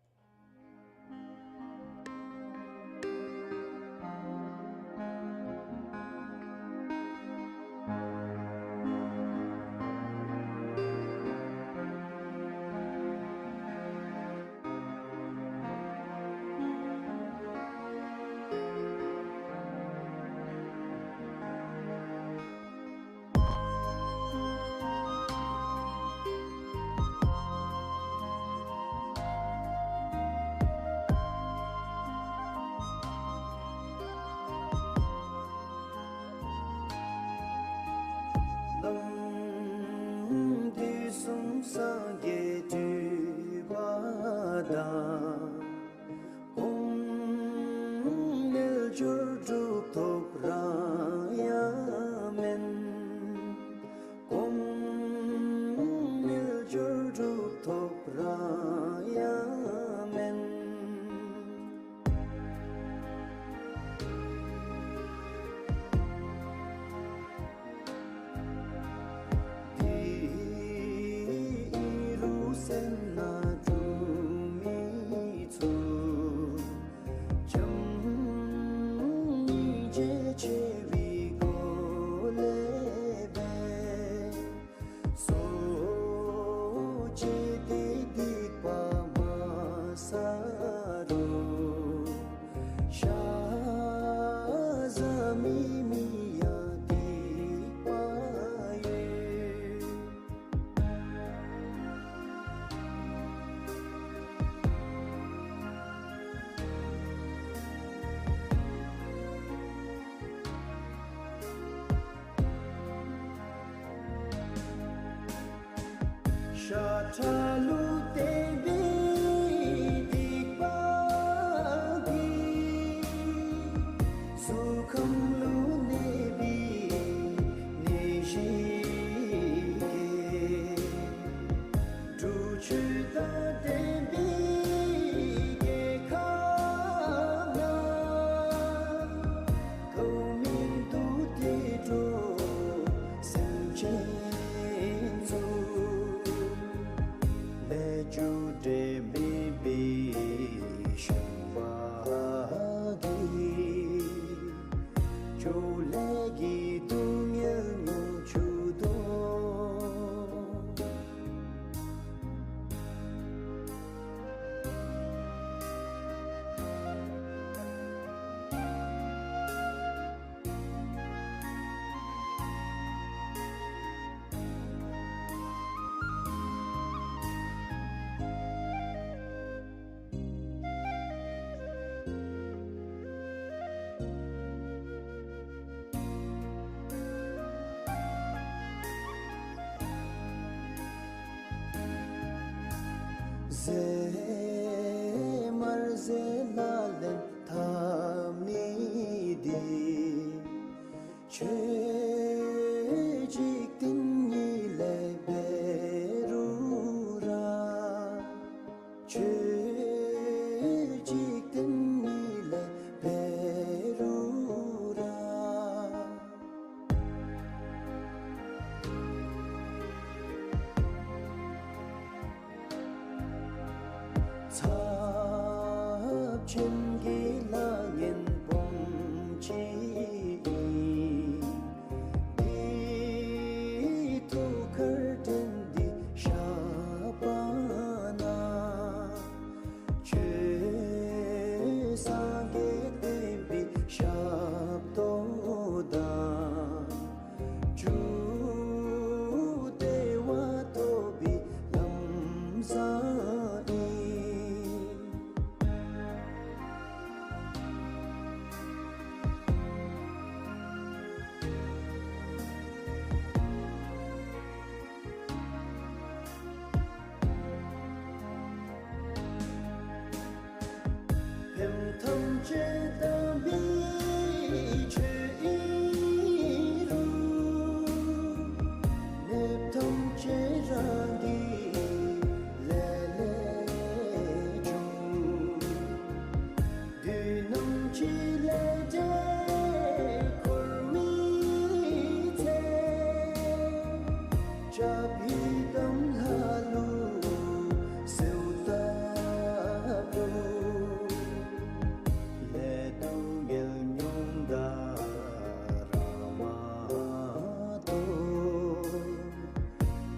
བླམ་དུས་གསུམ་སངས་རྒྱས་སྤྲུལ་པ་དང་། གོང་རྣལ་འབྱོར་གྲུབ་ཐོབ་རང་ཡང་མེན། གོང་རྣལ་འབྱོར་གྲུབ་ཐོབ་རང་ཡང་མེན། དེ་ཨིན་རུང་སེམས་ནང་འཁྲུལ་མི་ཚུགས། བྱམས་སྙིང་རྗེ་ཆེ་བའི་སྒོ་ལས་འབད། སྲོག་བཅད་དེ་སྡིག་པ་མ་བསགས་རུང་། ཤ་ཟ་མི་མི་ཡང་སྡིག་པ་ཡོད། ཤ་ཁྲག་ལུ་བརྟེན་པའི་སྡིག་པ་འདི། གཟུགས་ཁམས་ལུ་གནས་པའི་ནད་གཞི་གིས། འབྲུག་ཆོས་དང་ལྡན་པའི་རྒྱལ་ཁབ་ནང་། ལྐོག་མིན་དུ་དེད་འགྲོ་སེམས་ཅན་ཚུ། ལས་རྒྱུ་འབྲས་མེད་པའི་ཤན་པ་གིས། ཇོ་ལེ་གི་སྡུག་བསྔལ་མྱོང་བཅུག་དོ། ཟེར་མར་ཟེར་ལ་ལེན། ཚབས་ཆེན་གྱི་ལཱ་ངན་སྤོང་ཅིག་ཨིན། འདི་ཐུགས་ཁར་དྲན་ཏེ་བཞག་པ་ན། ཆོས་སངས་རྒྱས་བསྟན་པའི་ཞབས་ཏོག་དང་། མཇུག་བདེ་བ་ཐོབ་པའི་ལམ་བཟང་ཨིན། ཕན་ཐམས་ཅད་དམ་པའི་ཆོས་ཨིན་རུང་། ནད་ཐམས་ཅད་རང་གི་ལས་ལས་བྱུང་། དུས་ནམ་ཅིག་ལས་འབྲས་འཁོར་བའི་ཚེ། སྐྱབས་ཡི་དམ་ལྷ་ཀླུ་སེའུ་ལྟ་བུ། ལས་སྡུག་བསྔལ་མྱོང་ད་ར་མ་གཏོགས།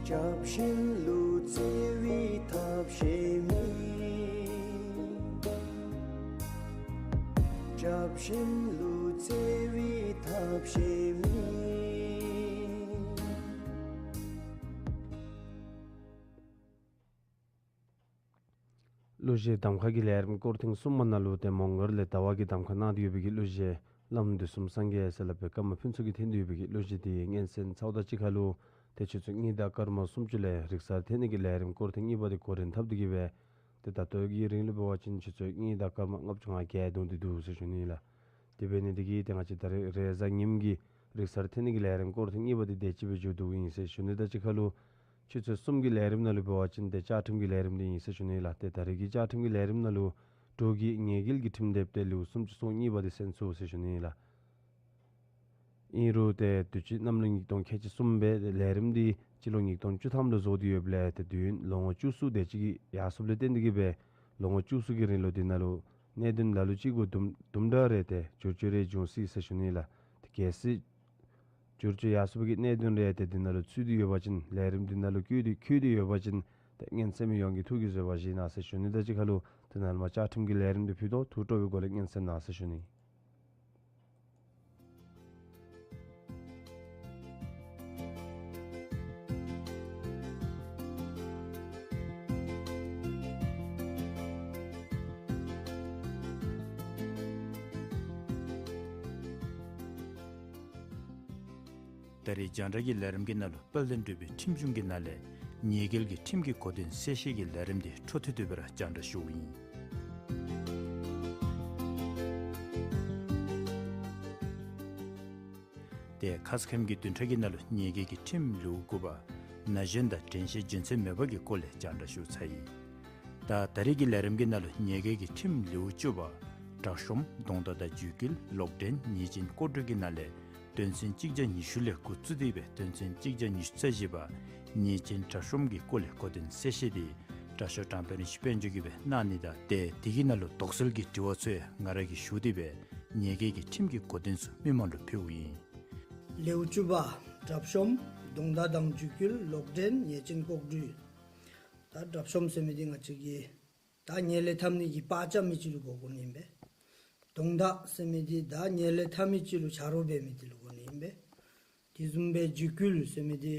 སྐྱབས་གཞན་ལུ་བརྩེ་བའི་ཐབས་ཤེས་མེད། སྐྱབས་གཞན་ལུ་བརྩེ་བའི་ཐབས་ཤེས་མེད། གླུ་གཞས་གདམ་ཁ་གི་ལས་རིམ་སྐོར་ཐེངས་གསུམ་པ་ནང་ལུ་ཏེ་མོང་སྒར་ལས་ཟླ་བ་གིས་གདམ་ཁ་གནང་སྟེ་ཡོད་པའི་གི་གླུ་གཞས་བླམ་དུས་གསུམ་སངས་རྒྱས་ཟེར་སླབ་པའི་ཀརྨ་ཕུན་ཚོགས་ཀྱིས་འཐེན་ཏེ་ཡོད་པའི་གི་གླུ་གཞས་འདི་སྙན་གསན་ཚརཝ་དང་གཅིག་ཁར་ལུ་ཏེ་ཆུ་ཚོད་གཉིས་དང་སྐར་མ་སུམ་ཅུ་ལས་རིག་གསར་འཐེན་ནི་གི་ལས་རིམ་སྐོར་ཐེངས་གཉིས་པ་འདི་འགོ་འདྲེན་འཐབ་སྟེ་གི་སྦེ་ཏེ་ད་ལྟོ་གི་རིང་ལུ་འབད་བ་ཅིན་ཆུ་ཚོད་གཉིས་དང་སྐར་མ་ལྔ་བཅུ་ང་བརྒྱད་བརྡུངས་ཏེ་འདུག་ཟེར་ཞུ་ནི་ལགས། དེ་འབད་ནི་འདི་གིས་ཏེ་ང་བཅས་ད་རེས་རེས་གཟའ་ཉིམ་གི་རིག་གསར་འཐེན་ནི་གི་ལས་རིམ་སྐོར་ཐེངས་གཉིས་པ་འདི་དེ་ཅིག་སྦེ་མཇུག་བསྡུཝ་ཨིན་ཟེར་ཞུ་ནི་དང་གཅིག་ཁར་ལུ་ཆུ་ཚོད་གསུམ་གྱི་ལས་རིམ་ནང་ལུ་འབད་བ་ཅིན་ཏེ་བཅའ་ཁྲིམས་ཀྱི་ལས་རིམ་འདི་ཨིན་ཟེར་ཞུ་ནི་ལགས། ཏེ་ད་རེས་ཀྱི་བཅའ་ཁྲིམས་ཀྱི་ལས་རིམ་ནང་ལུ་འབྲུག་གི་ཉེས་འགེལ་གྱི་ཁྲིམས་དེབ་ཏེ་ལེའུ་སུམ་ཅུ་སོ་གཉིས་པ་འདི་གསན་ཚུགས་ཟེར་ཞུ་ནི་ལགས། ཨིན་རུང་ཏེ་དུས་ཅི་གནམ་ལོ་ཉིས་སྟོང་ཁལ་གཅིག་གསུམ་སྦེ་ལས་རིམ་འདི་སྤྱི་ལོ་ཉིས་སྟོང་བཅུ་ཐམ་ལུ་བཟོ་སྟེ་ཡོདཔ་ལས་ཏེ་དུས་ཡུན་ལོ་ངོ་བཅུ་གསུམ་དེ་ཅིག་གི་ཡར་སོངམ་ལས་བརྟེན་ཏེ་གི་སྦེ་ལོ་ངོ་བཅུ་གསུམ་གྱི་རིང་ལུ་འདི་ནང་ལུ་གནད་དོན་ལ་ལུ་ཅིག་གུ་དུམ་དུམ་གྲ་རེ་ཏེ་བསྒྱུར་བཅོས་རེ་འབྱུང་སྲིད་ཟེར་ཞུ་ནི་ལགས། ཏེ་གལ་སྲིད་བསྒྱུར་བཅོས་ཡར་སོངམ་གི་གནད་དོན་རེ་ཏེ་འདི་ནང་ལུ་ཚུད་དེ་ཡོད་པ་ཅིན་ལས་རིམ་འདི་ནང་ལུ་བཀོད་དེ་བཀོད་དེ་ཡོད་པ་ཅིན་ཏེ་སྙན་གསན་མི་ཡོངས་ཀྱིས་ཐུགས་ཀྱིས་བཟོད་པ་བཞེས་གནང་ཟེར་ཞུ་ནི་དང་གཅིག་ཁར་ལུ་ཏེ་ནཱ་ལས་མར་བཅའ་ཁྲིམས་ཀྱི་ལས་རིམ་འདི་ཕུལ་དོ། ཐུགས་སྤྲོ་བའི་སྒོ་ལས་སྙན་གསན་གནང་ཟེར་ཞུ་ནི། ད་རེས་རྒྱང་བསྒྲགས་ཀྱི་ལས་རིམ་གྱི་ནང་ལུ་དཔལ་ལྡན་འབྲུག་པའི་ཁྲིམས་གཞུང་གི་ནང་ལས་ཉེས་འགེལ་གྱི་ཁྲིམས་ཀྱི་གོ་དོན་གསལ་བཤད་ཀྱི་ལས་རིམ་འདི་འཕྲོ་མཐུད་དེ་སྦེ་ར་རྒྱང་བསྒྲགས་ཞུཝ་ཨིན། ཏེ་ཁ་ཙ་ཁ་ཉིནམ་གྱི་བདུན་ཕྲག་གི་ནང་ལུ་ཉེས་འགེལ་གྱི་ཁྲིམས་ལེའུ་དགུ་པ་ན་གཞོན་དང་དྲན་ཤེས་རྒྱུ་མཚན་མེད་པ་གི་སྐོར་ལས་རྒྱང་བསྒྲགས་ཞུ་ཚར་ཡི། ད་ད་རེས་ཀྱི་ལས་རིམ་གྱི་ནང་ལུ་ཉེས་འགེལ་གྱི་ཁྲིམས་ལེའུ་བཅུ་པ་དྲག་ཤོམ་རྡོག་མདའ་དང་འཇིགས་སྐུལ་ལོག་འདྲེན་ཉེས་ཅན་ལྐོག་འགྲུལ་གྱི་ནང་ལས་དོན་ཚན་གཅིག་བརྒྱ་ཉི་ཤུ་ལས་འགོ་བཙུགས་ཏེ་སྦེ་དོན་ཚན་གཅིག་བརྒྱ་ཉི་ཤུ་རྩ་བཞི་པ་ཉེས་ཅན་དྲག་ཤོམ་གྱི་སྐོར་ལས་གོ་དོན་གསལ་བཤད་འདི་དྲག་ཤོས་གྲངས་དཔོན་རིན་ཆེན་དཔལ་འབྱོར་གྱིས་སྦེ་གནང་ནི་དང་ཏེ་དེ་གི་ནང་ལུ་དོགས་སེལ་གྱི་དྲི་བ་ཚུ་ཡང་ང་ར་གིས་ཞུ་སྟེ་སྦེ་ཉེས་འགེལ་གྱི་ཁྲིམས་ཀྱི་གོ་དོན་ཚུ་མི་མང་ལུ་ཕུལཝ་ཨིན། ལེའུ་བཅུ་པ་དྲག་ཤོམ་རྡོག་མདའ་དང་འཇིགས་སྐུལ་ལོག་འདྲེན་ཉེས་ཅན་ལྐོག་འགྲུལ། ད་དྲག་ཤོམ་ཟེར་མི་འདི་ང་བཅས་ཀྱི་ད་ཉེས་ལས་འཐབ་ནི་གི་པར་རྐྱབ་མི་ཅིག་ལུ་གོ་དགོ་ནི་ཨིན་པས། རྡོག་མདའ་ཟེར་མི་འདི་ད་ཉེས་ལས་འཐབ་མི་ཅིག་ལུ་ཆ་རོགས་འབད་མི་འདི་ལུ་གོ་ནི་ཨིན་པས། དེ་བཟུམ་སྦེ་འཇིགས་སྐུལ་ཟེར་མི་འདི་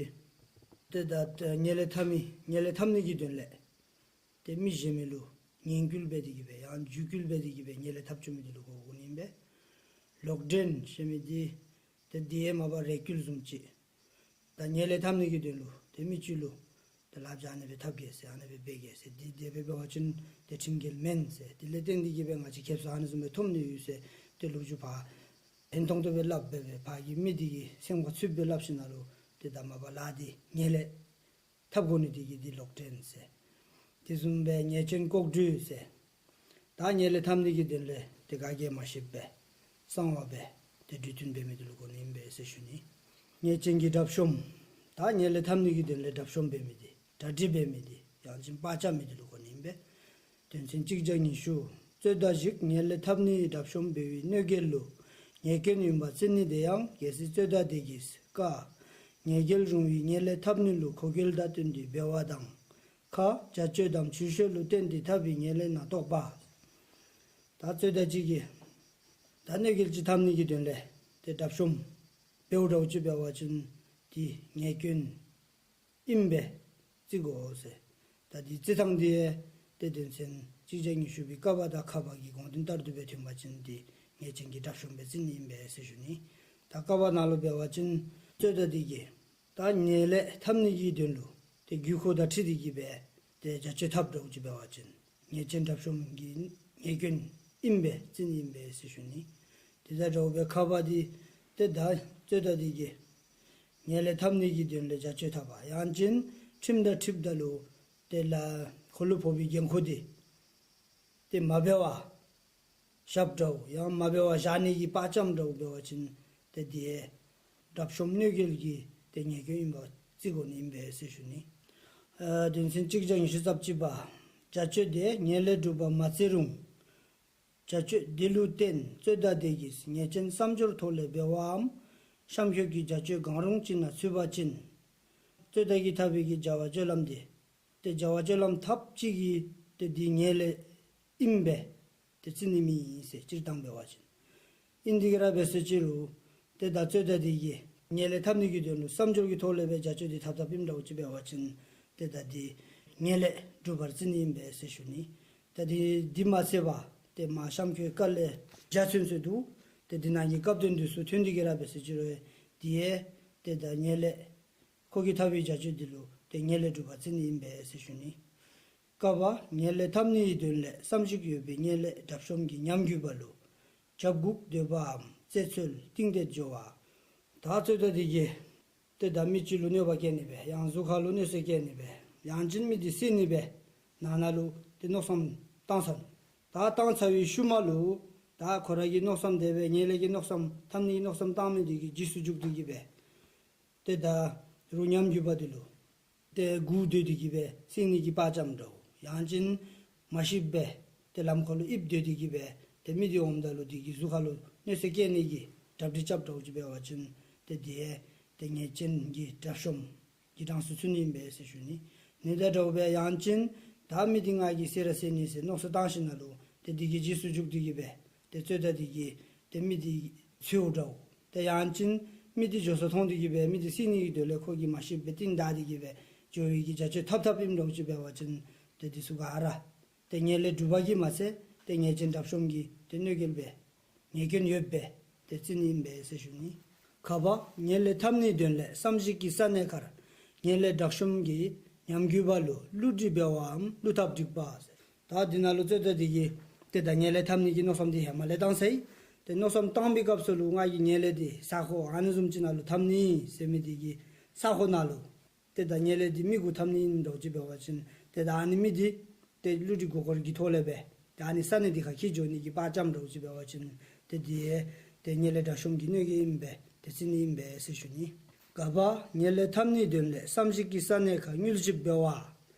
ཏེ་ད་ཉེས་ལས་འཐབ་མི་ཉེས་ལས་འཐབ་ནི་གི་དོན་ལས་ཏེ་མི་གཞན་མི་ལུ་ངན་སྐུལ་འབད་དེ་གི་སྦེ་ཡང་འཇིགས་སྐུལ་འབད་དེ་གི་སྦེ་ཉེས་ལས་འཐབ་བཅུག་མི་འདི་ལུ་གོ་དགོ་ནི་ཨིན་པས། ལོག་འདྲེན་ཟེར་མི་འདི་ཏེ་དེ་ཡང་མ་པ་རེ་སྐུལ་བཟུམ་ཅིག། ད་ཉེས་ལས་འཐབ་ནི་གི་དོན་ལུ་ཏེ་མི་ཅིག་ལུ་ཏེ་ལགཔ་འཇམ་ཨ་ནི་སྦེ་འཐབ་གེ་ཟེར་ཨ་ནི་སྦེ་འབད་གེ་ཟེར་འདི་དེ་སྦེ་འབད་བ་ཅིན་ཏེ་ཁྲིམས་འགལ་མེན་ཟེར། དེ་ལས་བརྟེན་ཏེ་གི་སྦེ་ང་བཅས་ཁེབ་སང་ཨ་ནི་བཟུམ་སྦེ་ཐོབ་ནི་ཡོད་ཟེར་ཏེ་ལོ་རྒྱུས་ཕར་ཕན་ཐོགས་ཏོག་ཏོ་སྦེ་སླབ་སྦེ་སྦེ་ཕར་གྱི་མི་འདི་གི་སེམས་ཁར་ཚུད་སྦེ་སླབ་ཞིནམ་ལས་ཏེ་ད་མ་པ་ལཱ་འདི་ཉེས་ལས་འཐབ་དགོ་ནི་འདི་གིས་འདི་ལོག་འདྲེན་ཟེར། དེ་བཟུམ་སྦེ་ཉེས་ཅན་ལྐོག་འགྲུལ་ཟེར། ད་ཉེས་ལས་འཐབ་ནི་གི་དོན་ལས་ཏེ་ག་གིས་མ་ཤེས་པར་གསང་བ་སྦེ་ཏེ་འགྲུལ་སྟོན་འབད་མི་འདི་ལུ་གོ་ནི་ཨིན་པས་ཟེར་ཞུ་ནི། ཉེས་ཅན་གྱི་དྲག་ཤོམ། ད་ཉེས་ལས་འཐབ་ནི་གི་དོན་ལས་དྲག་ཤོམ་འབད་མི་འདི་གྲ་སྒྲིག་འབད་མི་འདི་ཡང་ཅིན་པར་རྐྱབ་མི་འདི་ལུ་གོ་ནི་ཨིན་པས། དོན་ཚན་གཅིག་བརྒྱ་ཉི་ཤུ། རྩོད་ཟླ་ཞིག་ཉེས་ལས་འཐབ་ནིའི་གྲབས་གཤོམ་འབད་བའི་གནོད་འགེལ་ལུ་ཉེས་སྐྱོན་ཨིན་པ་བརྩི་ནི་དེ་ཡང་གལ་སྲིད་རྩོད་ཟླ་དེ་གིས་ཀ་ཉེས་འགེལ་རུང་བའི་ཉེས་ལས་འཐབ་ནི་ལུ་གོ་འགལ་དང་བསྟུན་ཏེ་འབད་བ་དང་། ཁ་བྱ་སྤྱོད་དམ་ཇུས་ཤོས་ལུ་བརྟེན་ཏེ་འཐབ་པའི་ཉེས་ལས་ནང་གཏོགས་པ། ད་རྩོད་ཟླ་གཅིག་གིས་ད་གནོད་འགེལ་ཅིག་འཐབ་ནི་གི་དོན་ལས་ཏེ་གྲབས་གཤོམ་འབདཝ་འདྲཝ་ཅིག་འབད་བ་ཅིན་དེ་ཉེས་སྐྱོན་ཨིན་པས་བརྩི་དགོ་ཟེར། ད་དེ་བརྩི་ཐངས་དེ་ཏེ་དོན་ཚན་གཅིག་བརྒྱ་ཉི་ཤུ་པའི་ཀ་པ་དང་ཁ་པ་གི་དགོངས་དོན་ལྟར་དུ་སྦེ་ཐོན་པ་ཅིན་དེ་ཉེས་ཅན་གྱི་གྲབས་གཤོམ་སྦེ་བརྩི་ནི་ཨིན་པས་ཟེར་ཞུ་ནི། ད་ཀ་པ་ནང་ལུ་འབད་བ་ཅིན་རྩོད་ཟླ་དེ་གིས་ད་ཉེས་ལས་འཐབ་ནི་གི་དོན་ལུ་ཏེ་དགོས་མཁོ་དང་འཁྲིལ་ཏེ་གིས་སྦེ་ཏེ་བྱ་སྤྱོད་འཐབ་འདྲཝ་ཅིག་འབད་བ་ཅིན་ཉེས་ཅན་གྲབས་གཤོམ་གྱི་ཉེས་སྐྱོན་ཨིན་པས་བརྩི་ནི་ཨིན་པས་ཟེར་ཞུ་ནི། དེ་དང་འདྲཝ་སྦེ་ཁ་པ་དེ་ཏེ་ད་རྩོད་ཟླ་དེ་གིས་ཉེས་ལས་འཐབ་ནི་གི་དོན་ལས་བྱ་སྤྱོད་འཐབ་པ་ཡང་ཅིན་ཁྲིམས་དང་འཁྲིལཝ་ད་ལུ་ཏེ་ལ་ཁོ་ལུ་ཕོག་པའི་འགན་ཁུར་དེ་ཏེ་མ་འབད་བར་བཞགཔ་འདྲཝ་ཡང་མ་འབད་བར་བཞག་ནི་གི་པར་བཅམ་འདྲཝ་འབད་བ་ཅིན་ཏེ་དེ་གྲབས་གཤོམ་གནོད་འགེལ་གྱི་ཏེ་ཉེས་སྐྱོན་ཨིན་པ་བརྩི་དགོ་ནི་ཨིན་པས་ཟེར་ཞུ་ནི། ཨ་དོན་ཚན་གཅིག་བརྒྱ་ཉི་ཤུ་རྩ་གཅིག་པ། བྱ་སྤྱོད་དེ་ཉེས་ལས་གྲུབ་པ་མ་བརྩི་རུང་བྱ་སྤྱོད་དེ་ལུ་བརྟེན་རྩོད་ཟླ་དེ་གིས་ཉེས་ཅན་བསམ་སྦྱོར་ཐོག་ལས་འབད་བའམ་གཤམ་འཁོད་ཀྱི་བྱ་སྤྱོད་གང་རུང་ཅིག་ནང་ཚུད་པ་ཅིན་རྩོད་ཟླ་གིས་འཐབ་པའི་གི་བྱ་བ་སྤྱོད་ལམ་དེ་ཏེ་བྱ་བ་སྤྱོད་ལམ་འཐབ་ཅིག་གིས་ཏེ་དེ་ཉེས་ལས་ཨིན་པས་ཏེ་བརྩི་ནི་མེད་ཟེར་སྤྱིར་བཏང་འབད་བ་ཅིན། ཨིན་དེ་གིས་ར་འབད་ཟེར་ཅི་རུང་ཏེ་ད་རྩོད་ཟླ་དེ་གིས་ཉེས་ལས་འཐབ་ནི་གི་དོན་ལུ་བསམ་སྦྱོར་གྱི་ཐོག་ལས་སྦེ་བྱ་སྤྱོད་དེ་འཐབ་འཐབ་ཨིནམ་འདྲཝ་ཅིག་འབད་བ་ཅིན་ཏེ་ད་དེ་ཉེས་ལས་གྲུབ་པར་བརྩི་ནི་ཨིན་པས་ཟེར་ཞུ་ནི། ད་དེ་དེ་མ་ཚད་པར་ཏེ་མར་གཤམ་འཁོད་ཀ་ལས་བརྒྱ་ཚུན་ཚོད་དུ་ཏེ་དེ་ནང་གི་སྐབས་དོན་དེ་ཚུ་ཐོན་དེ་གིས་ར་འབད་ཟེར་ཅི་རུང་དེ་ཡང་ཏེ་ད་ཉེས་ལས་ཁོ་གིས་འཐབ་པའི་བྱ་སྤྱོད་དེ་ལུ་ཏེ་ཉེས་ལས་གྲུབ་པར་བརྩི་ནི་ཨིན་པས་ཟེར་ཞུ་ནི། ཀ་པ། ཉེས་ལས་འཐབ་ནིའི་དོན་ལས་བསམ་གཞིག་ཡོད་པའི་ཉེས་ལས་གྲབས་གཤོམ་གྱི་ཉམས་རྒུད་པ་ལུ་བྱབ་འགུག་འདོད་པའམ་བཙལ་འཚོལ་གཏིང་གཏད་འགྱོ་བ། ད་རྩོད་ཟླ་དེ་གིས་ཏེ་ད་མི་ཅིག་ལུ་གནོད་པ་བཀལ་ནི་སྦེ་ཡང་གཟུགས་ཁར་ལུ་གནོད་འཚེ་བཀལ་ནི་སྦེ་ཡང་ཅིན་མི་དེ་བསད་ནི་སྦེ་ནང་ན་ལུ་ཏེ་མནོ་བསམ་བཏང་ཚར་ནུག། ད་བཏང་ཚར་བའི་ཤུལ་མ་ལུ་ད་ཁོ་ར་གི་མནོ་བསམ་དེ་སྦེ་ཉེས་ལས་ཀྱི་མནོ་བསམ་འཐབ་ནི་གི་མནོ་བསམ་བཏང་མི་དེ་གི་རྗེས་སུ་འཇུག་སྟེ་གིས་སྦེ་ཏེ་ད་རུང་ཉམས་རྒུད་པ་དེ་ལུ་ཏེ་འགོ་སྟོན་ཏེ་གིས་སྦེ་བསད་ནི་གི་པར་བཅམ་འདྲཝ་ཡང་ཅིན་མ་ཤེསཔ་སྦེ་ཏེ་ལམ་ཁ་ལུ་ཨིབ་སྡོད་དེ་གིས་སྦེ་ཏེ་མི་དེ་འོངམ་ད་ལུ་དེ་གི་གཟུགས་ཁར་ལུ་གནོད་འཚེ་བཀལ་ནི་གི་གྲ་སྒྲིག་རྐྱབ་འདྲཝ་ཅིག་འབད་བ་ཅིན་ཏེ་དེ་ཡང་ཏེ་ཉེས་ཅན་གྱི་གྲབས་གཤོམ་གྱི་གྲངས་སུ་ཚུད་ནི་ཨིན་པས་ཟེར་ཞུ་ནི། ཨིན་དེ་འདྲཝ་སྦེ་ཡང་ཅིན་ད་མི་དེ་ང་གིས་བསད་ར་བསད་ནི་ཟེར་མནོ་བསམ་བཏང་ཞིནམ་ལས་ཏེ་དེ་གི་རྗེས་སུ་འཇུག་སྟེ་གིས་སྦེ་ཏེ་རྩོད་ཟླ་དེ་གིས་ཏེ་མི་དེ་འཚོལཝ་འདྲཝ་ཏེ་ཡང་ཅིན་མི་དེ་འགྱོ་ས་མཐོང་སྟེ་གིས་སྦེ་མི་དེ་བསད་ནི་གི་དོན་ལས་ཁོ་གིས་མ་ཤེསཔ་སྦེ་རྟིང་བདའ་སྟེ་གིས་སྦེ་འགྱོ་བའི་གི་བྱ་སྤྱོད་འཐབ་འཐབ་ཨིནམ་འདྲཝ་ཅིག་འབད་བ་ཅིན་ཏེ་དེ་ཚུ་ག་ར་ཏེ་ཉེས་ལས་གྲུབ་པ་གིས་མ་ཚད་ཏེ་ཉེས་ཅན་གྲབས་གཤོམ་གྱི་ཏེ་གནོད་འགེལ་སྦེ་ཉེས་སྐྱོན་ཡོདཔ་སྦེ་ཏེ་བརྩི་ནི་ཨིན་པས་ཟེར་ཞུ་ནི། ཁ་པ། ཉེས་ལས་འཐབ་ནིའི་དོན་ལས་བསམ་གཞིག་གི་ས་གནས་ཁར་ཉེས་ལས་གྲབས་གཤོམ་གྱི་ཉམས་རྒུད་པ་ལུ་བསླུ་བྲིད་འབད་བའམ་བསླུ་ཐབས་སྒྲིག་པ་ཟེར། ད་དེ་ནང་ལུ་རྩོད་ཟླ་དེ་གིས་ཏེ་ད་ཉེས་ལས་འཐབ་ནི་གི་མནོ་བསམ་དེ་ཧེ་མ་ལས་བཏང་ཚར་ཡི། ཏེ་མནོ་བསམ་བཏང་པའི་སྐབས་སུ་ལུ་ང་གིས་ཉེས་ལས་དེ་ས་གོ་ཨ་ནི་བཟུམ་ཅིག་ནང་ལུ་འཐབ་ནི་ཟེར་མི་དེ་གི་ས་གོ་ནང་ལུ་ཏེ་ད་ཉེས་ལས་འདི་མི་གུ་འཐབ་ནི་ཨིནམ་འདྲཝ་ཅིག་འབད་བ་ཅིན་ཏེ་ད་ཨ་ནི་མི་འདི་ཏེ་བསླུ་བྲིད་མགུ་སྐོར་གྱི་ཐོག་ལས་སྦེ་ཏེ་ཨ་ནི་ས་གནས་འདི་ཁར་འཁྱིད་འགྱོ་ནི་གི་པར་བཅམ་འདྲཝ་ཅིག་འབད་བ་ཅིན་ཏེ་དེ་ཡང་ཏེ་ཉེས་ལས་གྲབས་གཤོམ་གྱི་གནོད་འགེལ་ཨིན་པས་ཏེ་བརྩི་ནི་ཨིན་པས་ཟེར་ཞུ་ནི། ག་པ། ཉེས་ལས་འཐབ་ནིའི་དོན་ལས་བསམ་གཞིག་གི་ས་གནས་ཁར་དངུལ་ཅིག་འབད་བ།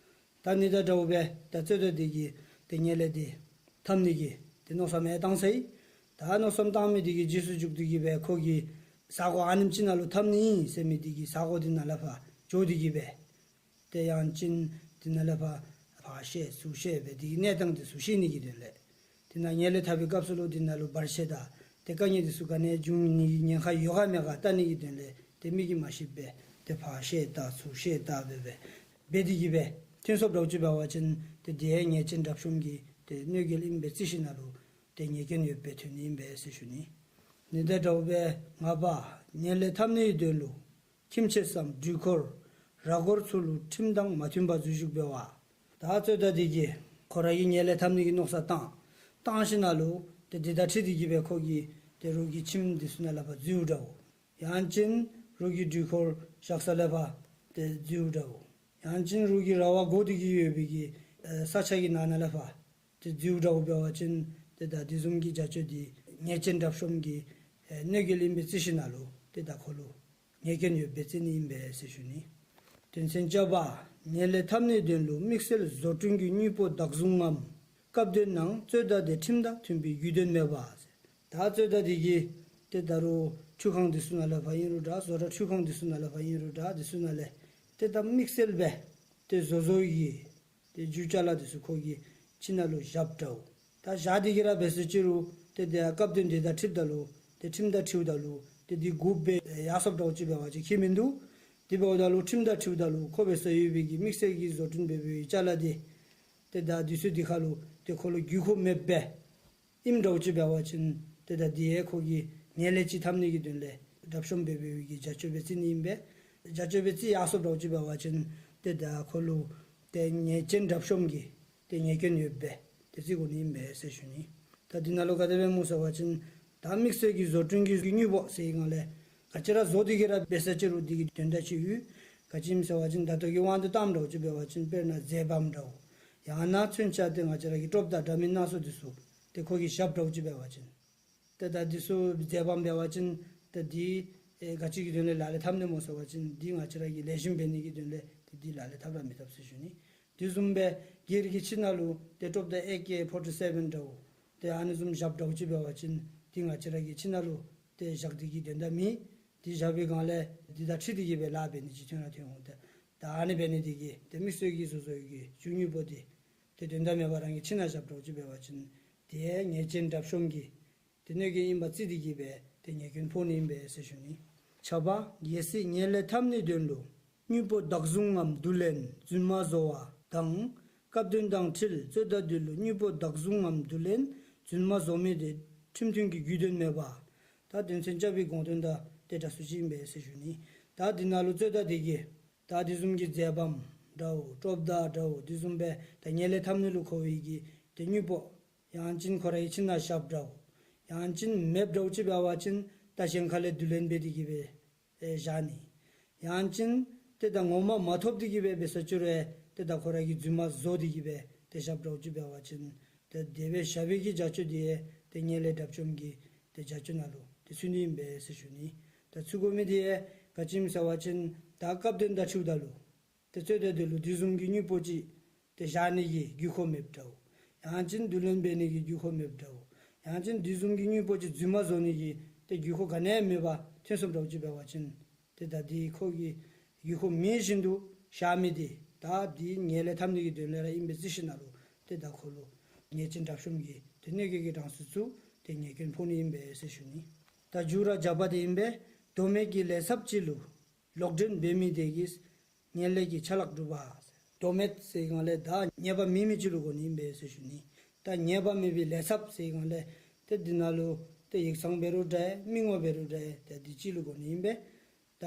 ད་ཨ་ནི་དང་འདྲཝ་སྦེ་ད་རྩོད་ཟླ་དེ་གིས་ཏེ་ཉེས་ལས་དེ་འཐབ་ནི་གི་ཏེ་མནོ་བསམ་ཡང་བཏང་ཚར་ཡི། ད་མནོ་བསམ་བཏང་མི་དེ་གི་རྗེས་སུ་འཇུག་སྟེ་གིས་སྦེ་ཁོ་གིས་ས་གོ་ཨ་ནེམ་ཅིག་ནང་ལུ་འཐབ་ནི་ཨིན་ཟེར་མི་དེ་གི་ས་གོ་དེ་ནང་ལས་ཕར་འགྱོ་སྟེ་གིས་སྦེ་ཏེ་ཡང་ཅིན་དེ་ནང་ལས་ཕར་ཕར་བཤལ་ཚུར་བཤལ་སྦེ་དེ་གི་གནས་སྟངས་དེ་ཚུ་ཤེས་ནི་གི་དོན་ལས། དེ་ནང་ཉེས་ལས་འཐབ་པའི་སྐབས་སུ་ལུ་དེ་ནང་ལུ་བར་ཆད་དང་ཏེ་དཀའ་ངལ་དེ་ཚུ་ག་ནི་འབྱུང་ནི་གི་ཉེན་ཁ་ཡོད་ག་མེད་ག་བལྟ་ནི་གི་དོན་ལས་ཏེ་མི་གིས་མ་ཤེསཔ་སྦེ་ཏེ་ཕར་བཤལ་ད་ཚུར་བཤལ་ད་འབད་འབད་འབད་དེ་གིས་སྦེ་ཐོན་སོངམ་འདྲཝ་ཅིག་འབད་བ་ཅིན་ཏེ་དེ་ཡང་ཉེས་ཅན་གྲབས་གཤོམ་གྱི་ཏེ་གནོད་འགེལ་ཨིན་པས་བརྩི་ཞིནམ་ལས་ཏེ་ཉེས་སྐྱོན་ཡོདཔ་སྦེ་ཐོན་ནི་ཨིན་པས་ཟེར་ཞུ་ནི། ཨ་ནི་དང་འདྲཝ་སྦེ་ལྔ་པ། ཉེས་ལས་འཐབ་ནིའི་དོན་ལུ་ཁྱིམ་མཚེས་སམ་འགྲུལ་འཁོར་ར་སྐོར་ཚུ་ལུ་ཁྲིམས་དང་མ་མཐུན་པར་འཛུལ་ཞུགས་འབད་བ། ད་རྩོད་ཟླ་དེ་གིས་ཁོ་ར་གིས་ཉེས་ལས་འཐབ་ནི་གི་མནོ་བསམ་བཏང་བཏང་ཞིནམ་ལས་ཏེ་དེ་དང་འཁྲིལ་ཏེ་གིས་སྦེ་ཁོ་གིས་ཏེ་རོགས་ཀྱི་ཁྱིམ་དེ་ཚུ་ནང་ལས་ཕར་འཛུལཝ་འདྲཝ་ཡང་ཅིན་རོགས་ཀྱི་འགྲུལ་འཁོར་བཞག་ས་ལས་ཕར་ཏེ་འཛུལཝ་འདྲཝ་ཡང་ཅིན་རོགས་ཀྱི་ར་བ་བསྒོར་ཏེ་གིས་ཡོད་པའི་གི་ཨེ་ས་ཆ་གི་ནང་ན་ལས་ཕར་ཏེ་འཛུལཝ་འདྲཝ་འབད་བ་ཅིན་ཏེ་ད་དེ་བཟུམ་གྱི་བྱ་སྤྱོད་འདི་ཉེས་ཅན་གྲབས་གཤོམ་གྱི་ཨེ་གནོད་འགེལ་ཨིན་པས་བརྩི་ཞིནམ་ལས་ཏེ་ད་ཁོ་ལུ་ཉེས་སྐྱོན་ཡོདཔ་སྦེ་བརྩི་ནི་ཨིན་པས་ཟེར་ཞུ་ནི། དོན་ཚན་བཅོ་བརྒྱད་པ། ཉེས་ལས་འཐབ་ནིའི་དོན་ལུ་དམིགས་བསལ་བཟོ་སྐྲུན་གྱི་དངོས་པོ་བདག་བཟུང་ངམ་ སྐབས་དོན་ནང་རྩོད་ཟླ་དེ་ཁྲིམས་དང་མཐུན་པའི་རྒྱུས་ལྡན་མེད་པ། ད་རྩོད་ཟླ་དེ་གིས་ཏེ་ད་རུང་འཕྲུལ་ཁང་འདི་ཚུ་ནང་ལས་ཕར་ཨིན་རུང་འདྲ། བཟོ་གྲྭ་འཕྲུལ་ཁང་འདི་ཚུ་ནང་ལས་ཕར་ཨིན་རུང་འདྲ། འདི་ཚུ་ནང་ལས་ཏེ་ད་དམིགས་བསལ་སྦེ་ཏེ་བཟོ་བཟོཝ་གི་ཏེ་རྒྱུ་ཅ་ལ་འདི་ཚུ་ཁོ་གིས་ཁྱིམ་ནང་ལུ་བཞགཔ་འདྲཝ། ད་བཞག་སྟེ་གི་ར་འབད་ཟེར་ཅི་རུང་ཏེ་དེ་སྐབས་དོན་འདི་དང་འཁྲིལཝ་ད་ལུ་ཏེ་ཁྲིམས་དང་འཁྲིལཝ་ད་ལུ་ཏེ་འདི་འགོཔ་སྦེ་ཡར་སོངམ་འདྲཝ་ཅིག་འབད་བ་ཅིན་ཁྱད་མིན་འདུག། དེ་འབདཝ་ད་ལུ་ཁྲིམས་དང་འཁྲིལཝ་ད་ལུ་ཁོ་འབད་ས་ཡོད་པའི་གི་དམིགས་བསལ་གྱི་བཟོ་སྐྲུན་འབད་བའི་ཅ་ལ་འདི་ཏེ་ད་འདི་ཚུ་འདི་ཁར་ལུ་ཏེ་ཁོ་ལུ་དགོས་མཁོ་མེདཔ་སྦེ་ཨིནམ་འདྲཝ་ཅིག་འབད་བ་ཅིན་ཏེ་ད་འདི་ཡང་ཁོ་གིས་ཉེས་ལས་ཅིག་འཐབ་ནི་གི་དོན་ལས་གྲབས་གཤོམ་འབད་བའི་གི་བྱ་སྤྱོད་སྦེ་བརྩི་ནི་ཨིན་པས། བྱ་སྤྱོད་སྦེ་བརྩི་ཡར་སོངམ་འདྲཝ་ཅིག་འབད་བ་ཅིན་ཏེ་ད་ཁོ་ལུ་ཏེ་ཉེས་ཅན་གྲབས་གཤོམ་གྱི་ཏེ་ཉེས་སྐྱོན་ཡོདཔ་སྦེ་ཏེ་བརྩི་དགོ་ནི་ཨིན་པས་ཟེར་ཞུ་ནི། ད་འདི་ནང་ལུ་ག་དེ་སྦེ་སྨོ་ཟེར་བ་ཅིན་ད་དམིགས་བསལ་གྱི་བཟོ་སྐྲུན་གྱི་དངོས་པོ་ཟེར་བའི་སྒང་ལས་ག་ཅི་ར་བཟོ་སྟེ་གི་ར་འབད་ས་ཅི་རུང་འདི་གི་དོན་དག་ཅིག་ཡོད། ག་ཅི་སྨོ་ཟེར་བ་ཅིན་ད་ལྟོ་གི་དབང་དུ་བཏངམ་འདྲཝ་ཅིག་འབད་བ་ཅིན་དཔེར་ན་མཛེས་བམ་འདྲཝ་ཡང་ན་མཚོན་ཆ་ཏེ་ང་བཅས་ར་གི་ཀྲོབ་དང་འདྲ་མིན་སྣ་ཚོགས་འདི་ཚུ་ཏེ་ཁོ་གིས་བཞགཔ་འདྲཝ་ཅིག་འབད་བ་ཅིན་ཏེ་ད་འདི་ཚུ་མཛེས་བམ་འབད་བ་ཅིན་ཏེ་འདི་ཨེ་ག་ཅི་གི་དོན་ལས་ལག་ལེན་འཐབ་ནི་སྨོ་ཟེར་བ་ཅིན་འདི་ང་བཅས་ར་གིས་ལེགས་ཤོམ་འབད་ནི་གི་དོན་ལས་ཏེ་འདི་ལག་ལེན་འཐབ་ར་མི་འཐབ་ཟེར་ཞུ་ནི། དེ་བཟུམ་སྦེ་སྒེར་གྱི་ཁྱིམ་ནང་ལུ་ཏེ་ཀྲོབ་དང་ཨེ་ཀེ་ཕོར་ཊི་སེ་བཱན་འདྲཝ་ཏེ་ཨ་ནི་བཟུམ་བཞགཔ་འདྲཝ་ཅིག་འབད་བ་ཅིན་འདི་ང་བཅས་ར་གི་ཁྱིམ་ནང་ལུ་ཏེ་བཞག་སྟེ་གི་དོན་དག་མེད། འདི་བཞག་པའི་སྒང་ལས་འདི་དང་འཁྲིལ་ཏེ་གི་སྦེ་ལཱ་འབད་ནི་ཅིག་ཐོན་ར་ཐོན་འོང་། ཏེ་ད་ཨ་ནི་འབད་ནི་འདི་གིས་ཏེ་དམིགས་བསལ་གྱི་བཟོ་བཟོཝ་གི་རྒྱུ་དངོས་པོ་འདི་ཏེ་དོན་དག་མེད་པར་རང་གི་ཁྱིམ་ནང་བཞགཔ་འདྲཝ་ཅིག་འབད་བ་ཅིན་ཏེ་ཉེས་ཅན་གྲབས་གཤོམ་གྱི་ཏེ་གནོད་སྐྱོན་ཨིནམ་བརྩི་སྟེ་གི་སྦེ་ཏེ་ཉེས་སྐྱོན་ཕོག་ནི་ཨིན་པས་ཟེར་ཞུ་ནི། ཆ་པ། གལ་སྲིད་ཉེས་ལས་འཐབ་ནིའི་དོན་ལུ་དངོས་པོ་བདག་བཟུང་ངམ་བསྡུ་ལེན་རྫུན་མ་བཟོ་བ་དང་སྐབས་དོན་དང་འཁྲིལ་རྩོད་ཟླ་འདི་ལུ་དངོས་པོ་བདག་བཟུང་ངམ་བསྡུ་ལེན་རྫུན་མ་བཟོ་མི་དེ་ཁྲིམས་མཐུན་གྱི་རྒྱུས་ལྡན་མེད་པ། ད་དོན་ཚན་རྐྱབ་པའི་དགོངས་དོན་དང་ཏེ་འདྲ་སུ་ཅིག་ཨིན་པས་ཟེར་ཞུ་ནི། ད་འདི་ནང་ལུ་རྩོད་ཟླ་འདི་གིས་ད་དེ་བཟུམ་གྱི་མཛེས་བམ་འདྲཝ་ཀྲོབ་དང་འདྲཝ་དེ་བཟུམ་སྦེ་ད་ཉེས་ལས་འཐབ་ནི་ལུ་མཁོ་བའི་གི་ཏེ་དངོས་པོ་ཡང་ཅིན་ཁོ་རའི་ཁྱིམ་ནང་བཞགཔ་འདྲཝ་ཡང་ཅིན་མེདཔ་འདྲཝ་ཅིག་འབད་བ་ཅིན་ད་གཞན་ཁ་ལས་བསྡུ་ལེན་འབད་དེ་གི་སྦེ་ཨེ་བཞག་ནི། ཡང་ཅིན་ཏེ་ད་ངོ་མ་མ་ཐོབ་སྟེ་གི་སྦེ་འབད་ས་ཅི་རུང་ཏེ་ད་ཁོ་ར་གིས་རྫུན་མ་བཟོ་སྟེ་གི་སྦེ་ཏེ་བཞགཔ་འདྲཝ་ཅིག་འབད་བ་ཅིན་ཏེ་དེ་སྦེ་བཞག་པའི་གི་བྱ་སྤྱོད་འདི་ཡང་ཏེ་ཉེས་ལས་གྲབས་གཤོམ་གྱི་ཏེ་བྱ་སྤྱོད་ནང་ལུ་ཏེ་ཚུད་ནི་ཨིན་པས་ཟེར་ཞུ་ནི། ད་ཚུད་དགོ་མི་འདི་ཡང་ག་ཅི་སྨོ་ཟེར་བ་ཅིན་ད་སྐབས་དོན་དང་འཁྲིལཝ་ད་ལུ་ཏེ་རྩོད་ཟླ་འདི་ལུ་དེ་བཟུམ་གྱི་དངོས་པོ་ཅིག་ཏེ་བཞག་ནི་གི་དགོས་མཁོ་མེདཔ་འདྲཝ། ཡང་ཅིན་བསྡུ་ལེན་འབད་ནི་གི་དགོས་མཁོ་མེདཔ་འདྲཝ། ཡང་ཅིན་དེ་བཟུམ་གྱི་དངོས་པོ་ཅིག་རྫུན་མ་བཟོ་ནི་གི་ཏེ་དགོས་མཁོ་ག་ནི་ཡང་མེད་པར་ཐོན་སོངམ་འདྲཝ་ཅིག་འབད་བ་ཅིན་ཏེ་ད་འདི་ཁོ་གི་དགོས་མཁོ་མེད་བཞིན་དུ་བཞག་མི་འདི་ད་འདི་ཉེས་ལས་འཐབ་ནི་གི་དོན་ལས་ར་ཨིན་པས་ཟེར་ཞིནམ་ལས་ཏེ་ད་ཁོ་ལུ་ཉེས་ཅན་གྲབས་གཤོམ་གྱི་ཏེ་གནོད་སྐྱོན་གྱི་གྲངས་སུ་ཚུད་ཏེ་ཉེས་སྐྱོན་ཕོག་ནི་ཨིན་པས་ཟེར་ཞུ་ནི། ད་མཇུག་ར་བརྒྱ་པ་འདི་ཨིན་པས། དོ་མེད་ཀྱི་ལས་ཚབ་ཅིག་ལུ་ལོག་འདྲེན་འབད་མི་དེ་གིས་ཉེས་ལས་ཀྱི་ཆ་ལག་སྒྲུབ་པ། དོ་མེད་ཟེར་བའི་སྒང་ལས་ད་ཉེས་པ་མེད་མི་ཅིག་ལུ་གོ་ནི་ཨིན་པས་ཟེར་ཞུ་ནི། ད་ཉེས་པ་མེད་པའི་ལས་ཚབ་ཟེར་བའི་སྒང་ལས་ཏེ་འདི་ནང་ལུ་ཏེ་ཡིག་ཚང་འབད་རུང་འདྲ་མི་ངོ་འབད་རུང་འདྲ་ཏེ་འདི་ཅིག་ལུ་གོ་ནི་ཨིན་པས། ད་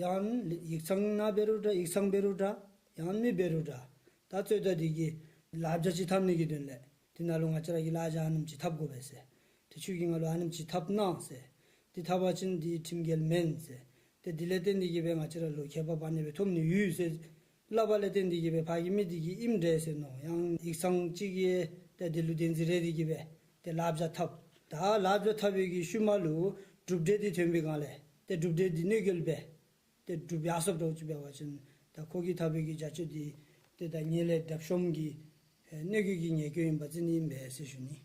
ཡང་ཡིག་ཚང་ནང་འབད་རུང་འདྲ་ཡིག་ཚང་འབད་རུང་འདྲ་ཡང་མི་འབད་རུང་འདྲ་ད་རྩོད་ཟླ་འདི་གིས་ལག་ཆ་ཅིག་འཐབ་ནི་གི་དོན་ལས་འདི་ནང་ལུ་ང་བཅས་ར་གིས་ལག་ཆ་ཨ་ནེམ་ཅིག་འཐབ་དགོ་པས་ཟེར། ཏེ་ཁྱོད་ཀྱིས་ང་ལུ་ཨ་ནེམ་ཅིག་འཐབ་གནང་ཟེར། འདི་འཐབ་པ་ཅིན་འདི་ཁྲིམས་འགལ་མེན་ཟེར། ཏེ་འདི་ལས་བརྟེན་ཏེ་གི་སྦེ་ང་བཅས་ར་ལུ་ཁྱད་པར་འབག་ནི་སྦེ་ཐོབ་ནི་ཡོད་ཟེར་སླབ་པ་ལས་བརྟེན་ཏེ་གི་སྦེ་ཕར་གྱི་མི་འདི་གིས་ཨིནམ་འདྲས་ཟེར་མནོ། ཡང་ཡིག་ཚང་ཅིག་གིས་ཏེ་འདི་ལུ་བདེན་འཛིན་རེ་སྟེ་གི་སྦེ་ཏེ་ལག་ཆ་འཐབ། ད་ལག་ཆ་འཐབ་པའི་གི་ཤུལ་མ་ལུ་གྲུབ་འབྲས་འདི་ཐོན་པའི་སྒང་ལས་ཏེ་གྲུབ་འབྲས་འདི་གནོད་འགེལ་སྦེ་ཏེ་གྲུབ་ཡར་སོངམ་འདྲཝ་ཅིག་འབད་བ་ཅིན་ད་ཁོ་གིས་འཐབ་པའི་གི་བྱ་སྤྱོད་འདི་ཏེ་ད་ཉེས་ལས་གྲབས་གཤོམ་གྱི་ཨེ་གནོད་འགེལ་གྱི་ཉེས་སྐྱོན་ཨིནམ་བརྩི་ནི་ཨིན་པས་ཟེར་ཞུ་ནི།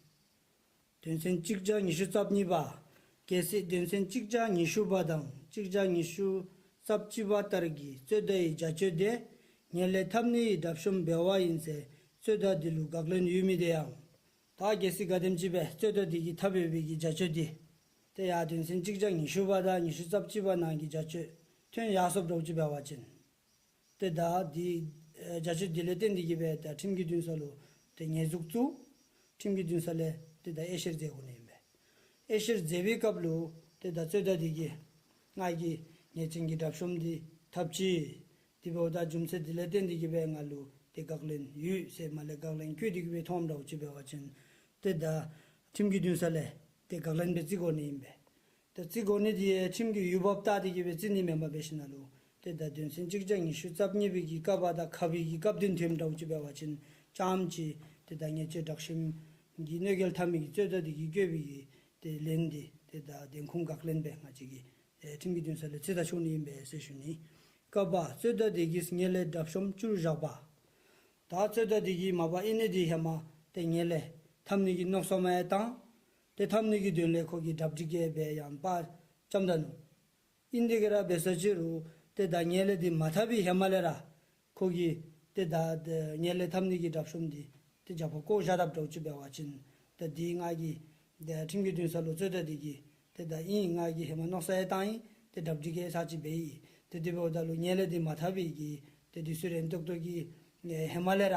དོན་ཚན་གཅིག་བརྒྱ་ཉི་ཤུ་རྩ་གཉིས་པ། གལ་སྲིད་དོན་ཚན་གཅིག་བརྒྱ་ཉི་ཤུ་པ་དང་གཅིག་བརྒྱ་ཉི་ཤུ་རྩ་གཅིག་པ་ལྟར་གྱི་རྩོད་ཟླའི་བྱ་སྤྱོད་དེ་ཉེས་ལས་འཐབ་ནིའི་གྲབས་གཤོམ་འབད་བ་ཡིན་ཚེ་རྩོད་ཟླ་འདི་ལུ་དགག་ལན་ཡོད་མི་དེ་ཡང་། ད་གལ་སྲིད་ག་དེམ་ཅིག་སྦེ་རྩོད་ཟླ་འདི་གིས་འཐབ་ཡོད་པའི་གི་བྱ་སྤྱོད་འདི་ཏེ་ཡར་དོན་ཚན་གཅིག་བརྒྱ་ཉི་ཤུ་པ་དང་ཉི་ཤུ་རྩ་གཅིག་པ་ནང་གི་བྱ་སྤྱོད་ཐོན་ཡར་སོངམ་འདྲཝ་ཅིག་འབད་བ་ཅིན་ཏེ་ད་འདི་ཨེ་བྱ་སྤྱོད་འདི་ལས་བརྟེན་ཏེ་གི་སྦེ་ད་ཁྲིམས་ཀྱི་འདུན་ས་ལུ་ཏེ་ཉེས་འཛུགས་བཙུགས། ཁྲིམས་ཀྱི་འདུན་ས་ལས་ཏེ་ད་དབྱེ་ཞིབ་མཛད་དགོ་ནི་ཨིན་པས། དབྱེ་ཞིབ་མཛད་པའི་སྐབས་ལུ་ཏེ་ད་རྩོད་ཟླ་འདི་གིས་ང་གིས་ཉེས་ཅན་གྱི་གྲབས་གཤོམ་འདི་འཐབ་ཅི། དེ་འབདཝ་ད་རྒྱུ་མཚན་འདི་ལས་བརྟེན་ཏེ་གི་སྦེ་ང་ལུ་ཏེ་དགག་ལན་ཡོད་ཟེར་མར་ལས་དགག་ལན་བཀོད་དེ་གི་སྦེ་འཐབ་འདྲཝ་ཅིག་འབད་བ་ཅིན་ཏེ་ད་ཁྲིམས་ཀྱི་འདུན་ས་ལས་ཏེ་དགག་ལན་སྦེ་བརྩི་དགོ་ནི་ཨིན་པས། ད་བརྩི་དགོ་ནི་འདི་ཡང་ཁྲིམས་ཀྱི་ཡོད་བབ་བལྟ་སྟེ་གི་སྦེ་བརྩི་ནི་མེན་པར་འབད་ཞིནམ་ལས་ཏེ་ད་དོན་ཚན་གཅིག་བརྒྱ་ཉི་ཤུ་རྩ་གཉིས་པའི་གི་ཀ་པ་དང་ཁ་པའི་གི་སྐབས་དོན་ཐོནམ་འདྲཝ་ཅིག་འབད་བ་ཅིན་རྐྱངམ་ཅིག་ཏེ་ད་ཉེས་ཅན་གྲབས་གཤོམ་གྱི་གནོད་འགེལ་འཐབ་མི་གི་རྩོད་ཟླ་འདི་གིས་བཀོད་པའི་གི་ཏེ་ལན་འདི་ཏེ་ད་བདེན་ཁུངས་དགག་ལན་སྦེ་ང་བཅས་ཀྱིས་ཨེ་ཁྲིམས་ཀྱི་འདུན་ས་ལས་བརྩི་ད་ཆོག་ནི་ཨིན་པས་ཟེར་ཞུ་ནི། ཀ་པ། རྩོད་ཟླ་འདི་གིས་ཉེས་ལས་གྲབས་གཤོམ་བཅུ་བཞག་པ། ད་རྩོད་ཟླ་འདི་གིས་མ་པ་ཨིན་ནི་འདི་ཧེ་མ་ ཏེ་ངན་ལྷད་འཐབ་ནི་གི་མནོ་བསམ་ཡང་བཏང་། ཏེ་འཐབ་ནི་གི་དོན་ལས་ཁོ་གིས་གྲ་སྒྲིག་ཡང་འབད་ཡང་དཔའ་བཅམ་ད་ནུག། ཨིན་དེ་གི་ར་འབད་ས་ཅིག་རུང་ཏེ་ད་ངན་ལྷད་འདི་མ་འཐབ་པའི་ཧེ་མ་ལས་ར་ཁོ་གིས་ཏེ་ད་ངན་ལྷད་འཐབ་ནི་གི་དྲབ་ཤོམ་འདི་ཏེ་རྒྱབ་ཁར་བཀོ་བཞག་དཔ་འདྲཝ་ཅིག་འབད་བ་ཅིན་ཏེ་འདི་ང་གིས་ཏེ་ཁྲིམས་ཀྱི་འདུན་ས་ལུ་རྩོད་ཟླ་འདི་གིས་ཏེ་ད་ཨིན་ང་གིས་ཧེ་མ་མནོ་བསམ་ཡང་བཏང་ཡི། ཏེ་གྲ་སྒྲིག་ཡང་ཚར་ཅིག་འབད་ཡི། ཏེ་དེ་འབདཝ་ད་ལུ་ངན་ལྷད་འདི་མ་འཐབ་པའི་གི་ཏེ་འདི་ཚུ་རན་ཏོག་ཏོ་གི་ཧེ་མ་ལས་ར་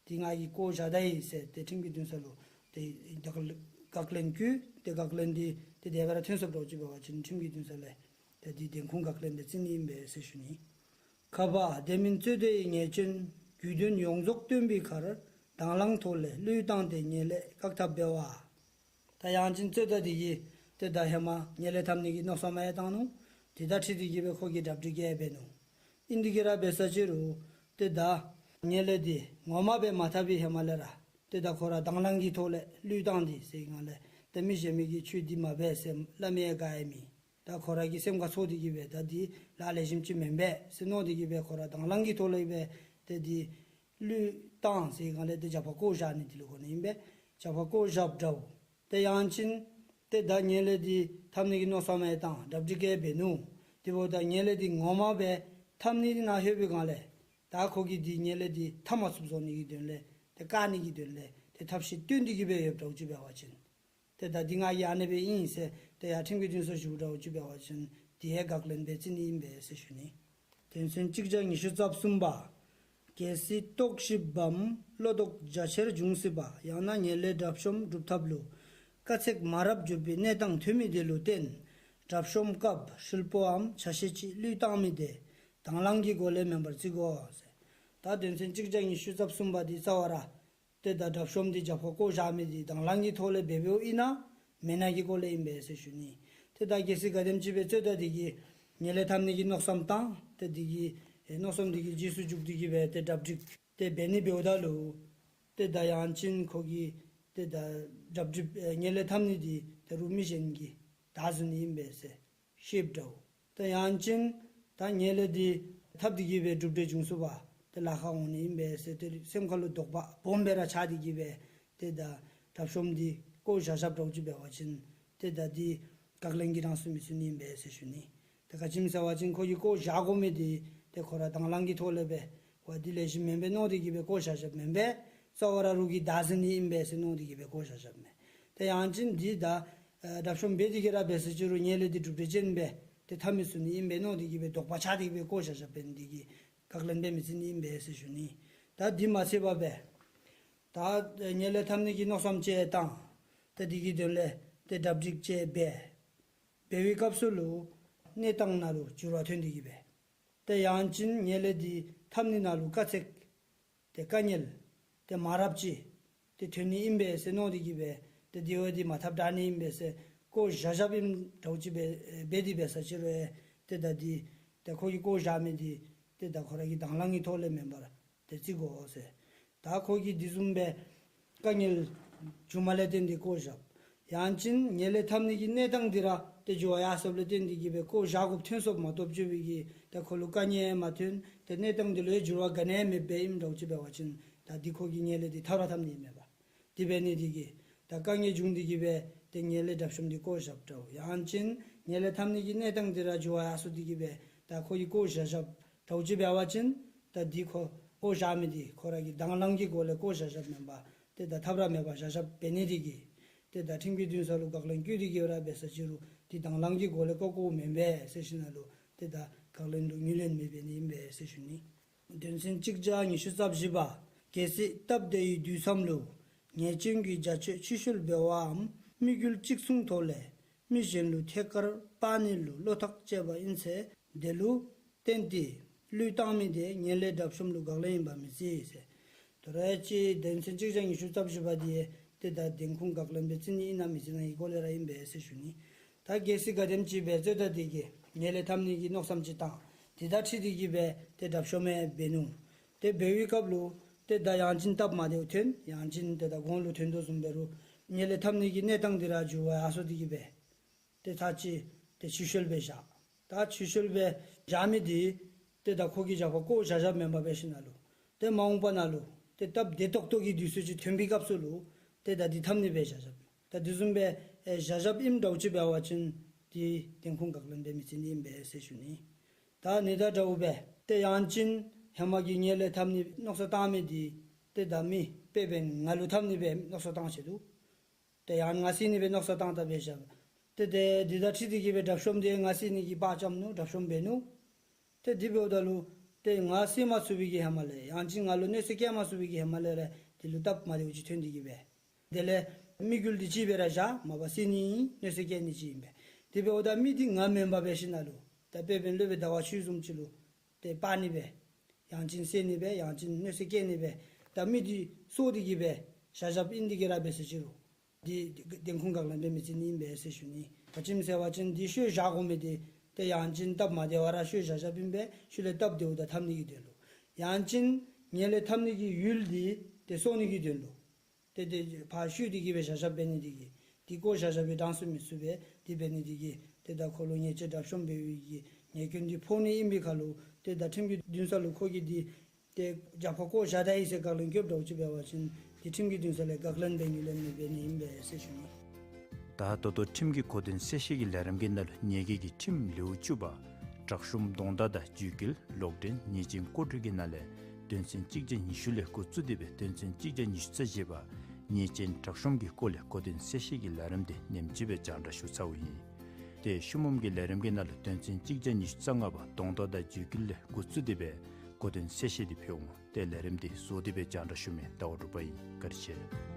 འདི་ང་གིས་བཀོ་བཞག་ད་ཡི་ཟེར་ཏེ་ཁྲིམས་ཀྱི་འདུན་ས་ལུ་ཏེ་དགག་ལན་བསྐུལ། ཏེ་དགག་ལན་འདི་ཏེ་དེ་སྦེ་ར་ཐོན་སོཔ་འདྲཝ་ཅིག་འབད་བ་ཅིན་ཁྲིམས་ཀྱི་འདུན་ས་ལས་ཏེ་འདི་བདེན་ཁུངས་དགག་ལན་འདི་བརྩི་ནི་ཨིན་པས་ཟེར་ཞུ་ནི། ཁ་པ། དེ་མིན་རྩོད་ཟླའི་ཉེས་སྐྱོན་རྒྱུད་དོན་ཡོངས་རྫོགས་སྟོན་པའི་ཁར་དང་བླངས་ཐོག་ལས་བློས་བཏང་སྟེ་ངན་ལྷད་བཀག་ཐབས་འབད་བ། ད་ཡང་ཅིན་རྩོད་ཟླ་འདི་གིས་ཏེ་ད་ཧེ་མ་ངན་ལྷད་འཐབ་ནི་གི་མནོ་བསམ་ཡང་བཏང་ནུག། དེ་དང་འཁྲིལ་ཏེ་གི་སྦེ་ཁོ་གིས་གྲ་སྒྲིག་ཡང་འབད་ནུག། ཨིན་དེ་གི་ར་འབད་ས་ཅིག་རུང་ཏེ་ད་ངན་ལྷད་འདི་ངོ་མ་སྦེ་མ་འཐབ་པའི་ཧེ་མ་ལས་ར་ཏེ་ད་ཁོ་ར་དང་བླངས་ཀྱི་ཐོག་ལས་བློས་བཏང་སྟེ་ཟེར་སྒང་ལས་ཏེ་མི་གཞན་མི་གིས་ཁྱོད་འདི་མ་འབད་ཟེར་སླབ་མི་ཡང་ག་ཡང་མེད། ད་ཁོ་ར་གི་སེམས་ཁར་ཚོར་ཏེ་གི་སྦེ་ད་འདི་ལཱ་ལེགས་ཤོམ་ཅིག་མེན་པས་ཟེར་མནོ་སྟེ་གི་སྦེ་ཁོ་ར་དང་བླངས་ཀྱི་ཐོག་ལས་སྦེ་ཏེ་འདི་བློས་བཏང་ཟེར་སྒང་ལས་ཏེ་རྒྱབ་ཁར་བཀོ་བཞག་ནི་འདི་ལུ་གོ་ནི་ཨིན་པས། རྒྱབ་ཁར་བཀོ་བཞགཔ་འདྲཝ། ཏེ་ཡང་ཅིན་ཏེ་ད་ངན་ལྷད་འདི་འཐབ་ནི་གི་མནོ་བསམ་ཡང་བཏང་གྲ་སྒྲིག་ཡང་འབད་ནུག། དེ་འབདཝ་ད་ངན་ལྷད་འདི་ངོ་མ་སྦེ་འཐབ་ནི་ནང་ལྷོད་པའི་སྒང་ལས་ད་ཁོ་གིས་འདི་ངན་ལྷད་འདི་འཐབ་མ་ཚུགསཔ་བཟོ་ནི་གི་དོན་ལས་ཏེ་བཀག་ནི་གི་དོན་ལས་ཏེ་ཐབས་ཤེས་བཏོན་ཏེ་གི་སྦེ་ཡོདཔ་འདྲཝ་ཅིག་འབད་བ་ཅིན་ཏེ་ད་འདི་ང་གིས་ཨ་ནེ་སྦེ་ཨིན་ཟེར་ཏེ་ཡར་ཁྲིམས་ཀྱི་འདུན་ས་ཞུཝ་འདྲཝ་ཅིག་འབད་བ་ཅིན་འདི་ཡང་དགག་ལན་སྦེ་བརྩི་ནི་ཨིན་པས་ཟེར་ཞུ་ནི། དོན་ཚན་གཅིག་བརྒྱ་ཉི་ཤུ་རྩ་གསུམ་པ། གལ་སྲིད་རྟོག་ཞིབ་བམ་བློ་དོགས་རྒྱ་ཆེར་འབྱུང་སྲིད་པ་ཡང་ན་ངན་ལྷད་གྲབས་གཤོམ་སྒྲུབ་ཐབས་ལུ་དཀའ་ཚེགས་མ་རབས་གྱུར་པའི་གནས་སྟངས་ཐོན་མི་དེ་ལུ་བརྟེན་གྲབས་གཤོམ་སྐབས་ཧྲིལ་པོའམ་ཆ་ཤས་ཅིག་བློས་བཏང་མི་དེ་དང་བླངས་ཀྱི་སྒོ་ལས་མེན་པར་བརྩི་དགོ་ཟེར། ད་དོན་ཚན་གཅིག་བརྒྱ་ཉི་ཤུ་རྩ་གསུམ་པ་འདི་རྩ་བ་ར་ཏེ་ད་གྲབས་གཤོམ་འདི་རྒྱབ་ཁར་བཀོ་བཞག་མི་འདི་དང་བླངས་ཀྱི་ཐོག་ལས་འབད་འབདཝ་ཨིན་ན་མེན་ན་གི་སྐོར་ལས་ཨིན་པས་ཟེར་ཞུ་ནི། ཏེ་ད་གལ་སྲིད་ག་དེམ་ཅིག་སྦེ་རྩོད་ཟླ་འདི་གིས་ངན་ལྷད་འཐབ་ནི་གི་མནོ་བསམ་བཏང་ཏེ་འདི་གི་ཨེ་མནོ་བསམ་འདི་གི་རྗེས་སུ་འཇུག་སྟེ་གི་སྦེ་ཏེ་གྲ་སྒྲིག་ཏེ་འབད་ནི་འབདཝ་ད་ལུ་ཏེ་ད་ཡང་ཅིན་ཁོ་གིས་ཏེ་ད་གྲ་སྒྲིག་ཨེ་ངན་ལྷད་འཐབ་ནི་འདི་ད་རུང་མི་གཞན་གྱིས་བདའ་ཟུན་ནི་ཨིན་པས་ཟེར། ཤེསཔ་འདྲཝ། ཏེ་ཡང་ཅིན་ད་ངན་ལྷད་འདི་འཐབ་སྟེ་གི་སྦེ་གྲུབ་འབྲས་འབྱུང་ཚུགས་པ་ཏེ་ལཱ་ཁག་འོང་ནི་ཨིན་པས་ཟེར་ཏེ་སེམས་ཁ་ལུ་དོགས་པ་སྦོམ་སྦེ་ར་ཆགས་ཏེ་གི་སྦེ་ཏེ་ད་གྲབས་གཤོམ་འདི་བཀོ་བཞག་བཞགཔ་འདྲཝ་ཅིག་འབད་བ་ཅིན་ཏེ་ད་འདི་དགག་ལན་གྱི་གྲངས་སུ་མི་ཚུད་ནི་ཨིན་པས་ཟེར་ཞུ་ནི། ཏེ་ག་ཅི་སྨོ་ཟེར་བ་ཅིན་ཁོ་གིས་བཀོ་བཞག་དགོ་མི་འདི་ཏེ་ཁོ་ར་དང་བླངས་ཀྱི་ཐོག་ལས་སྦེ་ཝ་འདི་ལེགས་ཤོམ་མེན་པས་མནོ་སྟེ་གི་སྦེ་བཀོ་བཞག་བཞགཔ་མེན་པས། རྩ་བ་ར་རོགས་ཀྱིས་བདའ་ཟུན་ནི་ཨིན་པས་ཟེར་མནོ་སྟེ་གི་སྦེ་བཀོ་བཞག་བཞགཔ་མས། ཏེ་ཡང་ཅིན་འདི་ད་ཨེ་གྲབས་གཤོམ་འབད་དེ་གི་ར་འབད་ས་ཅིག་རུང་ངན་ལྷད་འདི་གྲུབ་འབྲས་ཅན་སྦེ་ཏེ་འཐབ་མི་ཚུགས་ནི་ཨིན་པས་མནོ་སྟེ་གི་སྦེ་དོགས་པ་ཆགས་ཏེ་གི་སྦེ་བཀོ་བཞག་བཞགཔ་འབད་ནི་འདི་གིས་དགག་ལན་འབད་མི་ཚུགས་ནི་ཨིན་པས་ཟེར་ཞུ་ནི། ད་འདི་མ་ཚད་པར་སྦེ་ད་ཨེ་ངན་ལྷད་འཐབ་ནི་གི་མནོ་བསམ་ཅིག་བཏང་། ད་འདི་གི་དོན་ལས་ཏེ་གྲ་སྒྲིག་ཅིག་འབད། འབད་བའི་སྐབས་སུ་ལུ་གནས་སྟངས་ནང་ལུ་འགྱུར་བ་ཐོན་ཏེ་གི་སྦེ། ཏེ་ཡང་ཅིན་ངན་ལྷད་འདི་འཐབ་ནི་ནང་ལུ་དཀའ་ཚེགས་ཏེ་དཀའ་ངལ་ཏེ་མ་རབས་ཅིག་ཏེ་ཐོན་ནི་ཨིན་པས་ཟེར་མནོ་སྟེ་གི་སྦེ་ཏེ་དེ་བ་འདི་མ་འཐབ་དྲག་ནི་ཨིན་པས་ཟེར་བཀོ་བཞག་བཞགཔ་ཨིནམ་འདྲཝ་ཅིག་སྦེ་ཨེ་འབད་དེ་འབད་ས་ཅིག་རུང་ཨེ་ཏེ་ད་འདི་ཏེ་ཁོ་གིས་བཀོ་བཞག་མི་འདི་ཏེ་ད་ཁོ་ར་གི་དང་བླངས་ཀྱི་ཐོག་ལས་མེན་པར་ཏེ་བརྩི་དགོ་ཟེར། ད་ཁོ་གིས་འདི་བཟུམ་སྦེ་དཀའ་ངལ་བྱུངམ་ལས་བརྟེན་ཏེ་བཀོ་བཞགཔ། ཡང་ཅིན་ངན་ལྷད་འཐབ་ནི་གི་གནས་སྟངས་འདི་ར་ཏེ་འགྱུར་བ་ཡར་སོཔ་ལས་བརྟེན་ཏེ་གི་སྦེ་བཀོ་བཞག་དགོཔ་ཐོན་སོཔ་མ་གཏོགས་ཅིག་སྦེ་གི་ཏེ་ཁོ་ལུ་དཀའ་ངལ་མ་ཐོན། ཏེ་གནས་སྟངས་འདི་ལུ་ཡང་འགྱུར་བ་ག་ནི་ཡང་མེདཔ་སྦེ་ཨིནམ་འདྲཝ་ཅིག་འབད་བ་ཅིན་ད་འདི་ཁོ་གིས་ངན་ལྷད་འདི་འཐབ་ར་འཐབ་ནི་མེད་པས། དེ་འབད་ནི་འདི་གིས་ད་དཀའ་ངལ་བྱུང་སྟེ་གི་སྦེ་ཏེ་ངན་ལྷད་གྲབས་གཤོམ་འདི་བཀོ་བཞགཔ་འདྲཝ། ཡང་ཅིན་ངན་ལྷད་འཐབ་ནི་གི་གནས་སྟངས་འདི་ར་འགྱུར་བ་ཡར་སོ་སྟེ་གི་སྦེ་ད་ཁོ་གིས་བཀོ་བཞག་བཞགཔ་འདྲཝ་ཅིག་འབད་བ་ཅིན་ད་འདི་ཁོ་བཀོ་བཞག་མི་འདི་ཁོ་ར་གི་དང་བླངས་ཀྱི་སྒོ་ལས་བཀོ་བཞག་བཞགཔ་མེན་པར་ཏེ་ད་ཐབས་ར་མེད་པར་བཞག་བཞགཔ་འབད་ནི་འདི་གིས་ཏེ་ད་ཁྲིམས་ཀྱི་འདུན་ས་ལུ་དགག་ལན་བཀོད་དེ་གི་ར་འབད་ས་ཅིག་རུང་འདི་དང་བླངས་ཀྱི་སྒོ་ལས་བཀོ་བཀོཝ་མེན་པས་ཟེར་ཞིནམ་ལས་ཏེ་ད་དགག་ལན་ལུ་ངོས་ལེན་མི་འབད་ནི་ཨིན་པས་ཟེར་ཞུ་ནི། དོན་ཚན་གཅིག་བརྒྱ་ཉི་ཤུ་རྩ་བཞི་པ། གལ་སྲིད་སྟབས་བདེ་བའི་དུས་མཚམས་ལུ་ཉེས་ཅན་གྱི་བྱ་སྤྱོད་ཕྱི་བཤོལ་འབད་བའམ་དམིགས་ཡུལ་གཅིག་མཚུངས་ཐོག་ལས་མི་གཞན་ལུ་ཐད་ཀར་སྤར་ནི་ལུ་བློ་ཐག་བཅད་པ་ཨིན་ཚེ་དེ་ལུ་བརྟེན་ཏེ་བློས་བཏང་མི་དེ་ངན་ལྷད་གྲབས་གཤོམ་ལུ་དགག་ལན་ཨིན་པ་མི་བརྩི་ཟེར། དོ་རུང་ཅིག་དོན་ཚན་གཅིག་བརྒྱ་ཉི་ཤུ་རྩ་བཞི་པ་འདི་ཏེ་ད་བདེན་ཁུངས་དགག་ལན་སྦེ་བརྩི་ནི་ཨིན་ན་མི་བརྩི་ནི་ཨིན་གོ་ལས་ར་ཨིན་པས་ཟེར་ཞུ་ནི། ད་གལ་སྲིད་ག་དེམ་ཅིག་སྦེ་རྩོད་ཟླ་འདི་གིས་ངན་ལྷད་འཐབ་ནི་གི་མནོ་བསམ་ཅིག་བཏང་། དེ་དང་འཁྲིལ་ཏེ་གི་སྦེ་ཏེ་གྲབས་གཤོམ་ཡང་འབད་ནུག། ཏེ་འབད་བའི་སྐབས་ལུ་ཏེ་ད་ཡང་ཅིན་སྟབས་མ་བདེཝ་ཐོན། ཡང་ཅིན་ཏེ་ད་གོང་ལུ་ཐོན་དོ་བཟུམ་འབད་རུང་ངན་ལྷད་འཐབ་ནི་གི་གནས་སྟངས་འདི་ར་འགྱུར་བ་ཡར་སོ་སྟེ་གི་སྦེ་ཏེ་ཚར་གཅིག་ཏེ་ཕྱི་བཤོལ་སྦེ་བཞག། ད་ཕྱི་བཤོལ་སྦེ་བཞག་མི་འདི་ཏེ་ད་ཁོ་གིས་རྒྱབ་ཁར་བཀོ་བཞག་བཞགཔ་མེན་པར་འབད་ཞིནམ་ལས་ཏེ་མ་འོངས་པ་ནང་ལུ་ ཏེ་སྟབས་བདེ་ཏོག་ཏོ་གི་དུས་ཚོད་ཅིག་ཐོན་པའི་སྐབས་སུ་ལུ་ཏེ་ད་འདི་འཐབ་ནི་སྦེ་བཞག་བཞགཔ། ད་དེ་བཟུམ་སྦེ་ཨེ་བཞག་བཞགཔ་ཨིནམ་འདྲཝ་ཅིག་འབད་བ་ཅིན་འདི་བདེན་ཁུངས་དགག་ལན་འབད་མི་བརྩི་ནི་ཨིན་པས་ཟེར་ཞུ་ནི། ད་ཨ་ནི་དང་འདྲཝ་སྦེ་ཏེ་ཡང་ཅིན་ཧེ་མ་གི་ངེ་ལས་འཐབ་ནི་མནོ་བསམ་བཏང་མི་འདི་ཏེ་ད་མི་དཔེ་འབདན་ང་ལུ་འཐབ་ནི་སྦེ་མནོ་བསམ་བཏང་ཆེ་དུ། ཏེ་ཡང་ང་བསད་ནི་སྦེ་མནོ་བསམ་བཏང་ད་འབད་བཞགཔ། ཏེ་ཏེ་འདི་དང་འཁྲིལ་ཏེ་གིས་སྦེ་དྲག་ཤོམ་འདི་ང་བསད་ནི་གི་དཔའ་བཅམ་ནུག། དྲག་ཤོམ་འབད་ནུག། ཏེ་འདི་འབདཝ་ད་ལུ་ཏེ་ང་བསད་མ་ཚུགས་པའི་གི་ཧེ་མ་ལས་ཡང་ཅིན་ང་ལུ་གནོད་འཚེ་བཀལ་མ་ཚུགས་པའི་གི་ཧེ་མ་ལས་ར་འདི་ལུ་སྟབས་མ་བདེཝ་ཅིག་ཐོན་ཏེ་གིས་སྦེ། དེ་ལས་དམིགས་ཡུལ་འདི་གཅིག་སྦེ་ར་བཞག་མ་པ་བསད་ནི་ཨིན་གནོད་འཚེ་བཀལ་ནི་ཅིག་ཨིན་པས། དེ་འབདཝ་ད་མི་འདི་ང་མེན་པར་འབད་ཞིནམ་ལས་ད་དཔེ་འབདན་ལུས་པའི་ཟླ་བ་ཆུ་བཟུམ་ཅིག་ལུ་ཏེ་སྤར་ནི་སྦེ་ཡང་ཅིན་བསད་ནི་སྦེ་ཡང་ཅིན་གནོད་འཚེ་བཀལ་ནི་སྦེ་ད་མི་འདི་སོ་འདི་གིས་སྦེ་བཞག་བཞགཔ་ཨིན་ཏེ་གིས་ར་འབད་ཟེར་ཅི་རུང་འདི་བདེན་ཁུངས་དགག་ལན་འབད་མི་བརྩི་ནི་ཨིན་པས་ཟེར་ཞུ་ནི། ག་ཅི་སྨོ་ཟེར་བ་ཅིན་འདི་ཤུལ་བཞག་དགོ་མི་འདི་ཏེ་ཡང་ཅིན་སྟབས་མ་བདེ་བར་ར་ཤུལ་བཞག་བཞགཔ་ཨིན་པས། ཤུལ་ལས་སྟབས་བདེཝ་ད་འཐབ་ནི་གི་དོན་ལུ། ཡང་ཅིན་ངེ་ལས་འཐབ་ནི་གི་ཡུལ་འདི་ཏེ་སོ་ནི་གི་དོན་ལུ། ཏེ་ཏེ་ཕར་ཤུལ་འདི་གིས་སྦེ་བཞག་བཞགཔ་འབད་ནི་འདི་གིས་འདི་བཀོ་བཞག་བཞགཔ་སྦེ་གྲངས་སུ་མི་ཚུད་པས། འདི་འབད་ནི་འདི་གིས་ཏེ་ད་ཁོ་ལུ་ཉེས་ཆད་དྲག་ཤོམ་འབད་བའི་གི་ཉེས་སྐྱོན་འདི་ཕོག་ནི་ཨིན་པའི་ཁར་ལུ་ཏེ་ད་ཁྲིམས་ཀྱི་འདུན་ས་ལུ་ཁོ་གིས་འདི་ཏེ་རྒྱབ་ཁར་བཀོ་བཞག་ད་ཡི་ཟེར་དགག་ལན་རྐྱབ་འདྲཝ་ཅིག་འབད་བ་ཅིན་འདི་ཁྲིམས་ཀྱི་འདུན་ས་ལས་དགག་ལན་འབད་ནི་ལེན་མི་འབད་ནི་ཨིན་པས་ཟེར་ཞུ་ནི། ད་ད་ལྟོ་ཁྲིམས་ཀྱི་གོ་དོན་གསལ་བཤད་ཀྱི་ལས་རིམ་གྱི་ནང་ལུ་ཉེས་འགེལ་གྱི་ཁྲིམས་ལེའུ་བཅུ་པ་དྲག་ཤོམ་རྡོག་མདའ་དང་འཇུ་སྐུལ་ལོག་འདྲེན་ཉེས་ཅན་བཀོད་སྒྲིག་གི་ནང་ལས་དོན་ཚན་གཅིག་བརྒྱ་ཉི་ཤུ་ལས་འགོ་བཙུགས་ཏེ་སྦེ་དོན་ཚན་གཅིག་བརྒྱ་ཉི་ཤུ་རྩ་བཞི་པ་ཉེས་ཅན་དྲག་ཤོམ་གྱི་སྐོར་ལས་གོ་དོན་གསལ་བཤད་ཀྱི་ལས་རིམ་འདི་ཉིནམ་གཅིག་སྦེ་རྒྱང་བསྒྲགས་ཞུ་ཚརཝ་ཨིན། ཏེ་ཤུལ་མམ་གྱི་ལས་རིམ་གྱི་ནང་ལུ་དོན་ཚན་གཅིག་བརྒྱ་ཉི་ཤུ་རྩ་ལྔ་པ་རྡོག་མདའ་དང་འཇུ་སྐུལ་ལས་འགོ་བཙུགས་ཏེ་སྦེ་གོ་དོན་གསལ་བཤད་འདི་ཕུལ་འོང་། ཏེ་ལས་རིམ་འདི་བཟོ་སྟེ་སྦེ་རྒྱང་བསྒྲགས་ཞུ་མི་ཟླ་བ་འབྲུག་པ་ཨིན། བཀའ་དྲིན་ཆེ།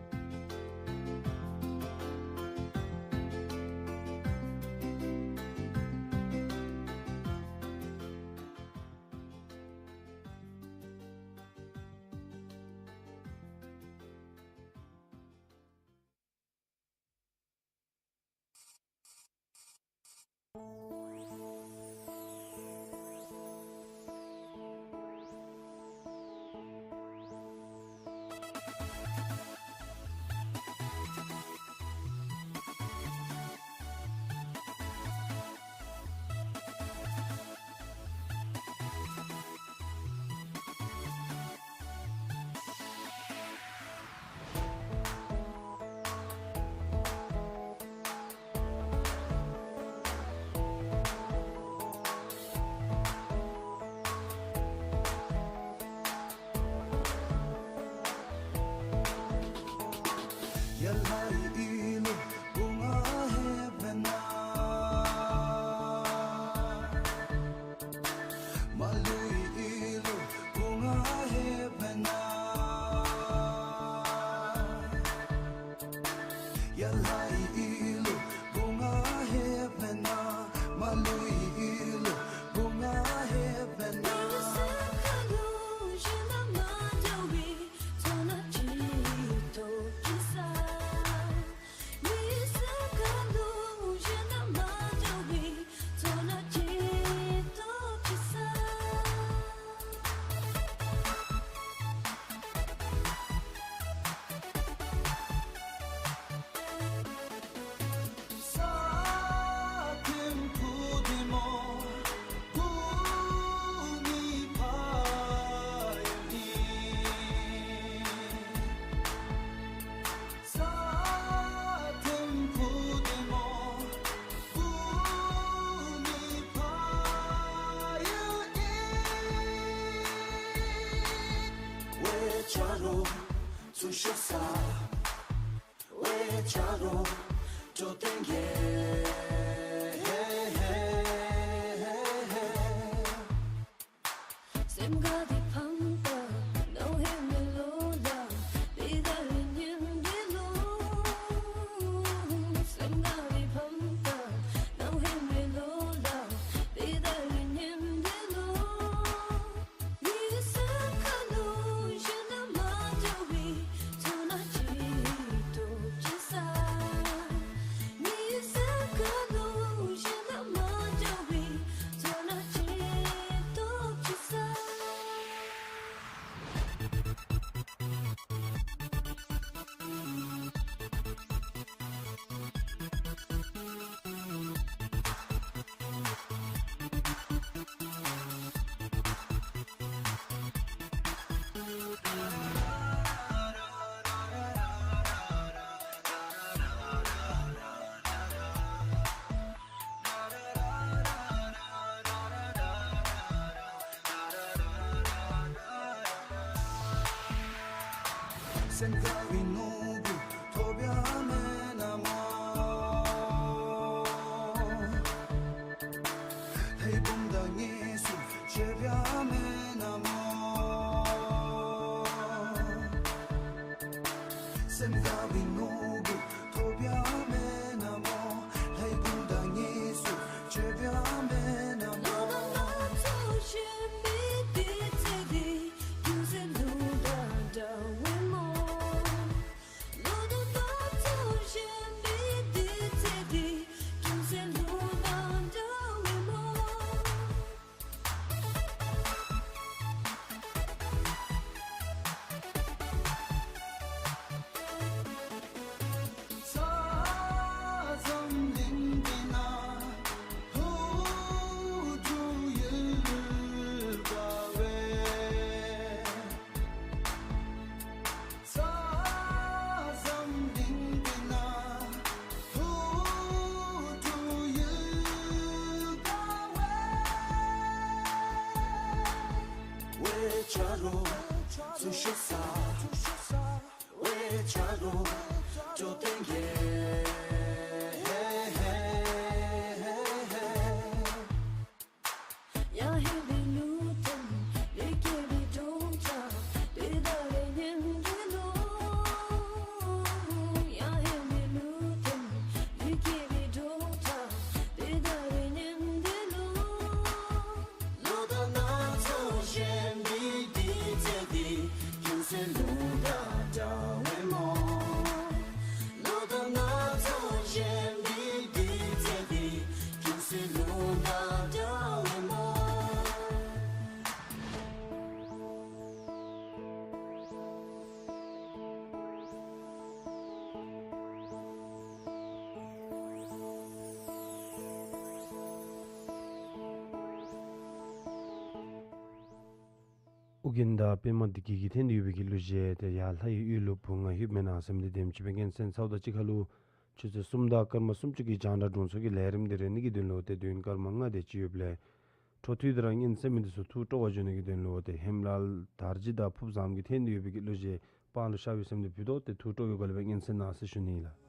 སེམས་དགའ་བའི་ནོར་བུ་ཐོབ་ཡ་མེན་ན་མོ། ལྷའི་བུམ་དང་དངོས་སུ་མཇལ་ཡ་མེན་ན་མོ། སེམས་དགའ་བའི་ནོར་བུ་ཐོབ་ཡ་མེན་ན་མོ། ལྷའི་བུམ་དང་དངོས་སུ་མཇལ་ཡ་མེན་ན་མོ། ས་འཛམ་གླིང་འདི་ན་ལྷོ་འབྲུག་ཡུལ་དགའ་བའི། ས་འཛམ་གླིང་འདི་ན་ལྷོ་འབྲུག་ཡུལ་དགའ་བའི། ཝེ་ཆ་རོ་ཚུ་ཤོ་ས། ཝེ་ཆ་རོ་ཏོ་ཏེན་གེ། ཨོ་རྒྱན་དང་པདྨ་འདི་གི་གི་ཐད་དུ་ཡོད་པའི་གི་གླུ་གཞས་དེ་ཡར་ལྷ་ཡི་ཡུལ་ལུ་བུ་ང་ལྷོདཔ་མེན་ན་ཟེར་མི་དེ་དེམ་ཅིག་སྦེ་ཉན་གསན་ཚརཝ་ད་གཅིག་ཁར་ལུ་ཆུ་ཚོད་གསུམ་དང་སྐར་མ་སུམ་ཅུ་གི་རྒྱང་བསྒྲགས་དྲུང་འཚོ་གི་ལས་རིམ་དེ་རེ་ནི་གི་དོན་ལུ་ཏེ་དུས་ཡུན་སྐར་མ་ལྔ་དེ་ཅིག་ཡོདཔ་ལས་འཕྲོ་མཐུད་དེ་ར་ཉན་གསན་མི་དེ་ཚུ་ཐུགས་སྤྲོ་བ་འཇུ་ནི་གི་དོན་ལུ་ཏེ་ཧེམ་ལ་དར་རྗེ་དང་ཕུབ་བཟངམོ་གི་ཐད་དུ་ཡོད་པའི་གི་གླུ་གཞས་སྤང་ལུ་ཤར་བའི་ཟེར་མི་དེ་ཕུལ་དོ། ཏེ་ཐུགས་སྤྲོ་བའི་སྒོ་ལས་སྦེ་ཉན་གསན་གནང་ཟེར་ཞུ་ནི་ལགས།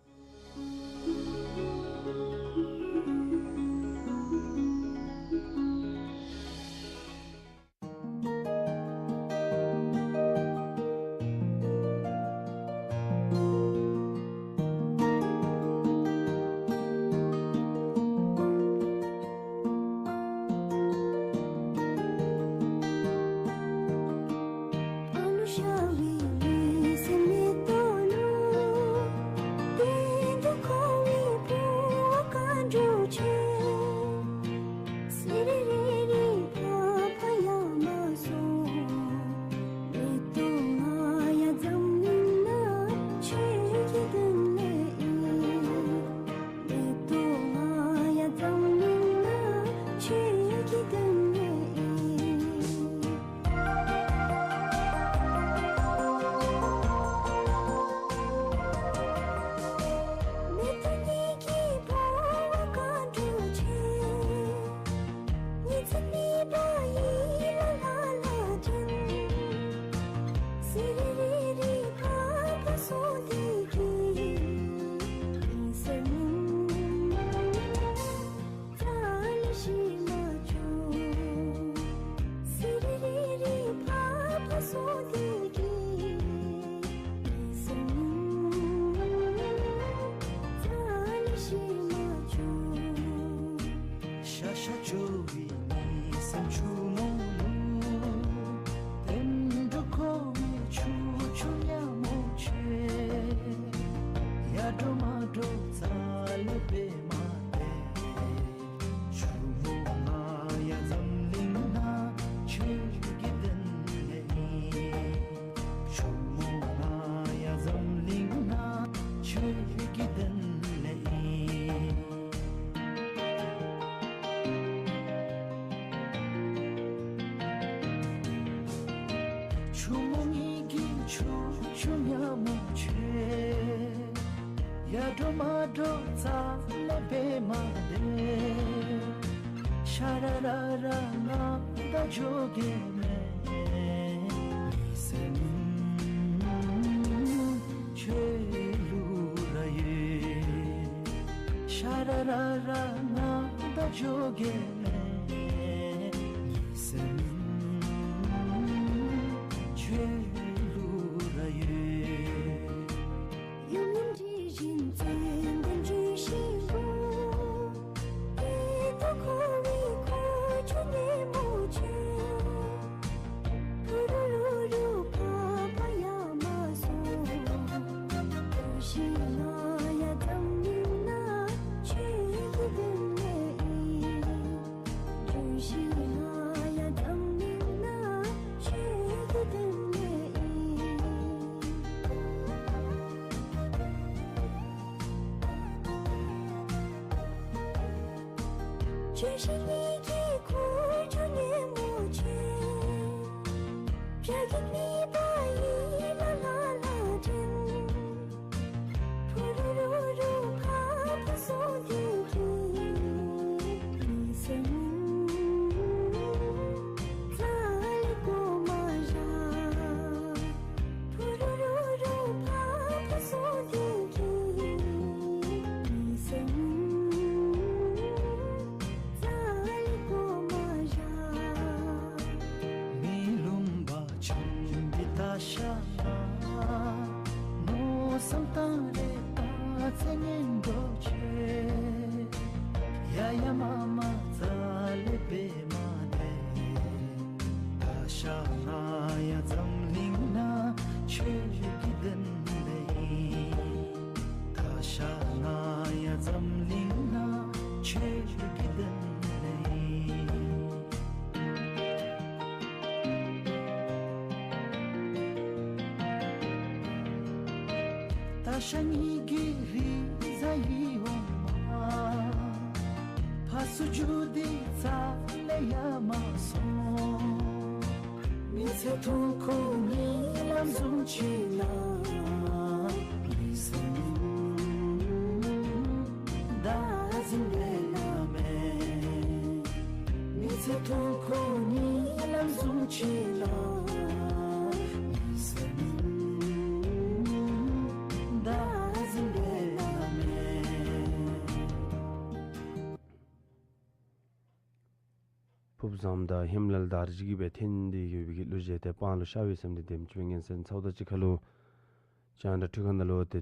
ར་ར་ར་ང་དང་འགྱོ་གེ་ལེ། ངེའི་སེམས་ཁྱོད་ལུ་ར་ཡོད། ཡུམ་ཡུམ་དྲི་བཞིན་ཙན་དན་འབྱུང་བཞིན་པོ། སྐྱེ་དང་འཁོར་བའི་འཁོར་བཅུ་ཉོན་མོངས་ཆོས། ཕུ་རུ་རུ་རུ་ཕ་ཕ་ཡ་མ་སོང་། གྲོལ་ཞིནམ་ཡང་འཛམ་གླིང་ན་ཆོས་ཀྱི་དོན་ལས་ཨིན། གྲོལ་ཞིནམ་ཡང་འཛམ་གླིང་ན་ཆོས་ཀྱི་དོན་ལས་ཨིན། ཆོས་བཞི་ཉིད་ཀྱི་འཁོར་བཅུ་ཉོན་མོངས་ཆོས། བྱ་རྒོད་མེད་པ་ཡི་ལ་ལ་ལ་འདྲེན། ཕུ་རུ་རུ་རུ་ཕ་ཕ་སོང་སྟེ་གི་ངེའི་སེམས་རྩ་ལས་གོ་མ་བཞག། ཕུ་རུ་རུ་རུ་ཕ་ཕ་སོང་སྟེ་གི་ངེའི་སེམས་རྩ་ལས་གོ་མ་བཞག། མི་ལུམ་པ་ཆུང་འདི་ད་ཤ་ན། མནོ་བསམ་བཏང་རེ་ད་ཚེ་ངན་འགྲོ་ཆེ། ཡ་ཡ་མ་མ་རྩ་ལས་འབད་མ་དེ། ད་ཤ་ན་ཡང་འཛམ་གླིང་ན་ཆོས་ཀྱི་དོན་ལས་ཨིན། ད་ཤ་ན་ཡང་འཛམ་གླིང་ན་ཆོས་ཀྱི་དོན་ལས་ཨིན། ད་ཤ་ཉིད་ཀྱི་རི་གཟར་ཡི་འོ་མ། ཕར་ཚུར་རྒྱུག་སྟེ་རྩ་ལས་ཡར་མ་སོང་། མི་ཚེ་ཐུང་ཀུ་གཉིད་ལམ་བཟུམ་ཅིག་ལ། མི་སེམས་བདག་འཛིན་འབད་ན་མེད། མི་ཚེ་ཐུང་ཀུ་གཉིད་ལམ་བཟུམ་ཅིག་ལ། མི་སེམས་བདག་འཛིན་འབད་ན་མེད། ཕུབ་བཟངམ་དང་ཧེམ་ལ་ལ་དར་ཅིག་གིས་སྦེ་འཐེན་ཏེ་ཡོད་པའི་གི་གླུ་གཞས་དེ་སྤང་ལུ་ཤར་བའི་སེམས་དེ་དེམ་ཅིག་སྦེ་ངན་སེམས་ཚཝ་ད་ཅིག་ཁ་ལུ། རྒྱང་བསྒྲགས་འཕྲུལ་ཁང་ནང་ལུ་ཏེ་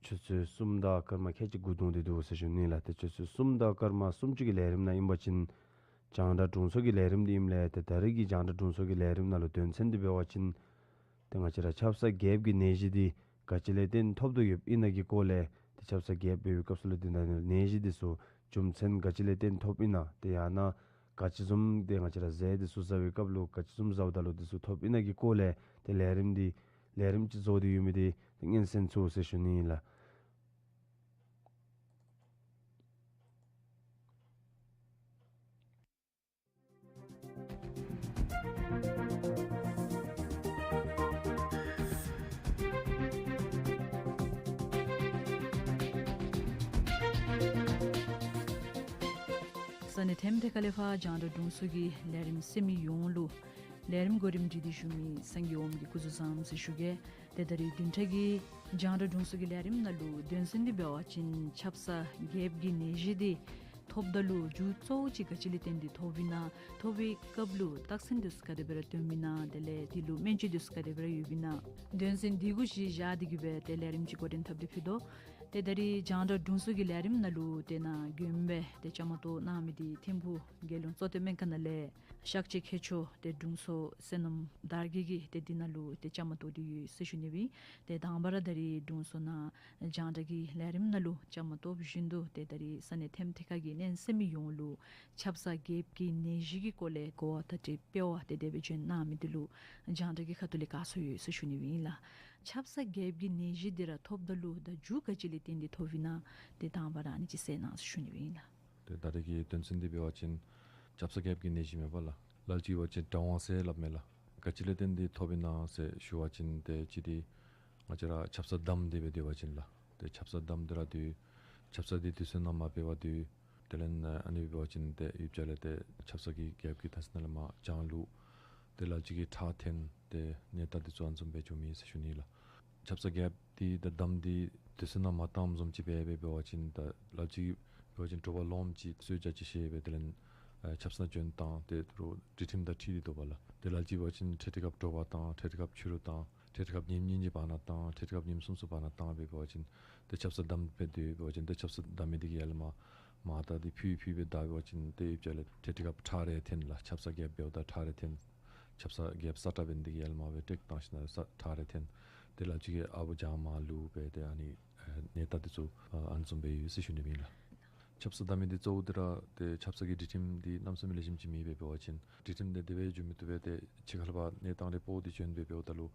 ཆུ་ཚོད་གསུམ་དང་སྐར་མ་ཁལ་གཅིག་འགོར་འོང་སྟེ་འདུག་ཟེར་ཞུ་ནི་ལགས། ཏེ་ཆུ་ཚོད་གསུམ་དང་སྐར་མ་སུམ་ཅུ་གི་ལས་རིམ་ནང་ཨིན་པ་ཅིན་རྒྱང་བསྒྲགས་དྲུང་འཚོ་གི་ལས་རིམ་འདི་ཨིནམ་ལས་ཏེ་ད་རེས་ཀྱི་རྒྱང་བསྒྲགས་དྲུང་འཚོ་གི་ལས་རིམ་ནང་ལུ་དོན་ཚན་འདི་འབད་བ་ཅིན་ཏེ་ང་བཅས་ར་ཆབ་གསང་རྒྱལཔོ་གི་ནད་གཞི་འདི་ག་ཅི་ལས་བརྟེན་ཐོབ་དོ་ཡོདཔ་ཨིན་ན་གི་སྐོར་ལས། ཏེ་ཆབ་གསང་རྒྱལཔོ་འབད་བའི་སྐབས་སུ་ལུ་འདི་ནང་ནད་གཞི་འདི་ཚུ་རྒྱུ་མཚན་ག་ཅི་ལས་བརྟེན་ཐོབ་ཨིན་ན། ཏེ་ཡང་ན་ག་ཅི་བཟུམ་ཏེ་ང་བཅས་ར་ཟས་འདི་ཚུ་བཟའ་བའི་སྐབས་ལུ་ག་ཅི་བཟུམ་བཟའཝ་ད་ལུ་འདི་ཚུ་ཐོབ་ཨིན་ན་གི་སྐོར་ལས་ཏེ་ལས་རིམ་འདི་ལས་རིམ་ཅིག་བཟོ་སྟེ་ཡོད་མི་འདི་ཏེ་སྙན་གསན་ཚུགས་ཟེར་ཞུ་ནི་ཨིན་ལགས། ས་གནས་ཐེམ་ཐེ་ཁ་ལས་ཕར་རྒྱང་བསྒྲགས་དྲུང་འཚོ་གི་ལས་རིམ་གསན་མི་ཡོངས་ལུ་ལས་རིམ་གོ་རིམ་སྒྲིག་སྟེ་ཞུ་མི་སངས་རྒྱས་འོགམ་གིས་སྐུ་གཟུགས་བཟང་ཟེར་ཞུ་གེ། ཏེ་ད་རིས་བདུན་ཕྲག་གི་རྒྱང་བསྒྲགས་དྲུང་འཚོ་གི་ལས་རིམ་ནང་ལུ་དོན་ཚན་འདི་འབད་བ་ཅིན་ཆབ་གསང་རྒྱལཔོ་གི་ནད་གཞི་འདི་ཐོབ་ད་ལུ་རྒྱུ་གཙོ་བོ་ཅིག་ག་ཅི་ལས་བརྟེན་ཏེ་ཐོབ་ཨིན་ན། ཐོབ་པའི་སྐབས་ལུ་རྟགས་མཚན་འདི་ཚུ་ག་དེ་སྦེ་ར་སྟོནམ་ཨིན་ན། དེ་ལས་འདི་ལུ་སྨན་བཅོས་འདི་ཚུ་ག་དེ་སྦེ་ར་ཡོདཔ་ཨིན་ན། དོན་ཚན་འདི་གུ་གཞི་བཞག་སྟེ་གི་སྦེ་ཏེ་ལས་རིམ་ཅིག་འགོ་འདྲེན་འཐབ་སྟེ་ཕུལ་དོ། ཏེ་ད་རིས་རྒྱང་བསྒྲགས་དྲུང་འཚོ་གི་ལས་རིམ་ནང་ལུ་ཏེ་ནཱ་མགྱོནམ་སྦེ་ཏེ་བཅའ་མར་གཏོགས་གནང་མི་འདི་ཐིམ་ཕུག་རྒྱལ་ཡོངས་གཙོ་བསྟེན་སྨན་ཁང་ནང་ལས་གཤགས་བཅོས་མཁས་མཆོག་ཏེ་དྲུང་འཚོ་བསོད་ནམས་དར་རྒྱས་ཀྱིས་ཏེ་འདི་ནང་ལུ་ཏེ་བཅའ་མར་གཏོགས་ཏེ་ཡོད་ཟེར་ཞུ་ནི་ཨིན། ཏེ་དང་པ་ར་ད་རིས་དྲུང་འཚོ་ནཱ་རྒྱང་བསྒྲགས་ཀྱི་ལས་རིམ་ནང་ལུ་བཅའ་མར་གཏོགས་བཞིན་དུ་ཏེ་ད་རིས་ས་གནས་ཐེམ་ཐེ་ཁ་གི་སྙན་གསན་མི་ཡོངས་ལུ་ཆབ་གསང་རྒྱལཔོ་གི་ནད་གཞི་གི་སྐོར་ལས་གོ་བ་དང་འབྲེལ་སྤེལ་བ་ཏེ་དེ་སྦེ་བྱོན་གནང་མི་འདི་ལུ་རྒྱང་བསྒྲགས་ཀྱི་ཁ་ཐུག་ལས་བཀའ་གསོ་ཡོད་ཟེར་ཞུ་ནི་ཨིན་ལགས། ཆབ་གསང་རྒྱལཔོ་གི་ནད་གཞི་འདི་ར་ཐོབ་ད་ལུ་ད་རྒྱུ་ག་ཅི་ལས་བརྟེན་ཏེ་ཐོབ་ཨིན་ན། ཏེ་དང་པ་ར་ཨ་ནི་ཅིག་གསན་གནང་ཟེར་ཞུ་ནི་ཨིན་ལགས། ཏེ་ད་རེས་ཀྱི་དོན་ཚན་འདི་འབད་བ་ཅིན་ཆབ་གསང་རྒྱལཔོ་གི་ནད་གཞི་མས་པ་ལགས། ལ་ལུ་ཅིག་འབད་བ་ཅིན་གྲང་བ་ཟེར་སླབ་མས་ལགས། ག་ཅི་ལས་བརྟེན་ཏེ་ཐོབ་ཨིན་ན་ཟེར་ཞུ་བ་ཅིན་ཏེ་གཅིག་འདི་ང་བཅས་ར་ཆབ་གསང་བསྡམས་ཏེ་སྦེ་སྡོད་པ་ཅིན་ལགས། ཏེ་ཆབ་གསང་བསྡམས་ཏེ་ར་སྡོད། ཆབ་གསང་འདི་དུས་ཚོད་ནང་མ་འབད་བར་སྡོད། དེ་ལས་ཨ་ནི་འབད་བ་ཅིན་ཏེ་ཡུདཔ་ཅིག་ལས་ཏེ་ཆབ་གསང་གི་རྒྱལཔོ་གི་མཐའ་ཟུར་ནང་ལས་མར་གྱང་བླུག། ཏེ་ལ་ལུ་ཅིག་གིས་ཁྲག་འཐེན། ཏེ་ནད་རྟགས་འདི་ཚུ་ཨ་ནི་བཟུམ་སྦེ་བྱུང་མི་ཟེར་ཞུ་ནི་ལགས། ཆབ་གསང་རྒྱལཔོ་འདི་ད་བསྡམས་ཏེ་དུས་ཚོད་ནང་མ་བཏངམ་བཟུམ་ཅིག་སྦེ་འབད་བ་ཅིན་ད་ལ་ལུ་ཅིག་ འབད་བ་ཅིན་དྲོ་པ་ལོངམ་ཅིག་གསོལ་ཇ་ཅིག་བཞེས་སྦེ་དེ་ལས་ཨེ་ཆབ་གསང་བྱོན་བཏང་། ཏེ་རུང་སྒྲིག་ཁྲིམས་དང་འཁྲིལ་ཏེ་འདུག་པ་ལགས། ཏེ་ལ་ལུ་ཅིག་འབད་བ་ཅིན་འཕྲལ་འཕྲལ་སྐབས་དྲོ་པ་བཏང་། འཕྲལ་འཕྲལ་སྐབས་ཕྱི་རུ་བཏང་། འཕྲལ་འཕྲལ་སྐབས་ཉིནམ་གཉིས་གཉིས་བར་ན་བཏང་། འཕྲལ་འཕྲལ་སྐབས་ཉིནམ་གསུམ་གསུམ་བར་ན་བཏང་སྦེ་འབད་བ་ཅིན་ཏེ་ཆབ་གསང་བསྡམས་སྦེ་སྡོད་པ་ཅིན་ཏེ་ཆབ་གསང་བསྡམས་མི་འདི་གིས་ཡར་ལས་མར་མར་ད་འདི་ཕུལ་ཕུལ་སྦེ་བདའ་འབད་བ་ཅིན་ཏེ་ཡུདཔ་ཅིག་ལས་འཕྲལ་འཕྲལ་སྐབས་ཁྲག་རེ་འཐོན་ལགས། ཆབ་གསང་རྐྱབ་འབདཝ་ད་ཁྲག་རེ་འཐོན། ཆབ་གསང་རྐྱབ་ས་ཁྲག་འབད་ནི་འདི་གིས་ཡར་ལས་མར་སྦེ་ཊེཀ་བཏང་ཞིནམ་ས་ཁྲག་རེ་འཐོན། ཏེ་ལ་ལུ་ཅིག་གིས་ཨ་བུ་བྱང་མར་ལུས་སྦེ་ཏེ་ཨ་ནི་ཨེ་ནད་རྟགས་འདི་ཚུ་ཨ་ཨ་ནི་བཟུམ་སྦེ་ཡོད་ཟེར་ཞུ་ནི་ཨིན་ལགས། ཆབ་གསང་བསྡམ་མི་འདི་གཙོ་བོ་འདི་ར་ཏེ་ཆབ་གསང་གི་སྒྲིག་ཁྲིམས་འདི་གནམ་མེད་ས་མེད་ལེགས་ཤོམ་ཅིག་མེད་པས། འབད་བ་ཅིན་སྒྲིག་ཁྲིམས་འདི་དེ་སྦེ་འགྱོ་མི་བཏུབ་པས། ཏེ་ཕྱི་ཁ་ལས་ཕར་གནས་སྟངས་རེ་སྤོ་སྟེ་བྱོན་སྦེ་འབདཝ་ད་ལུ་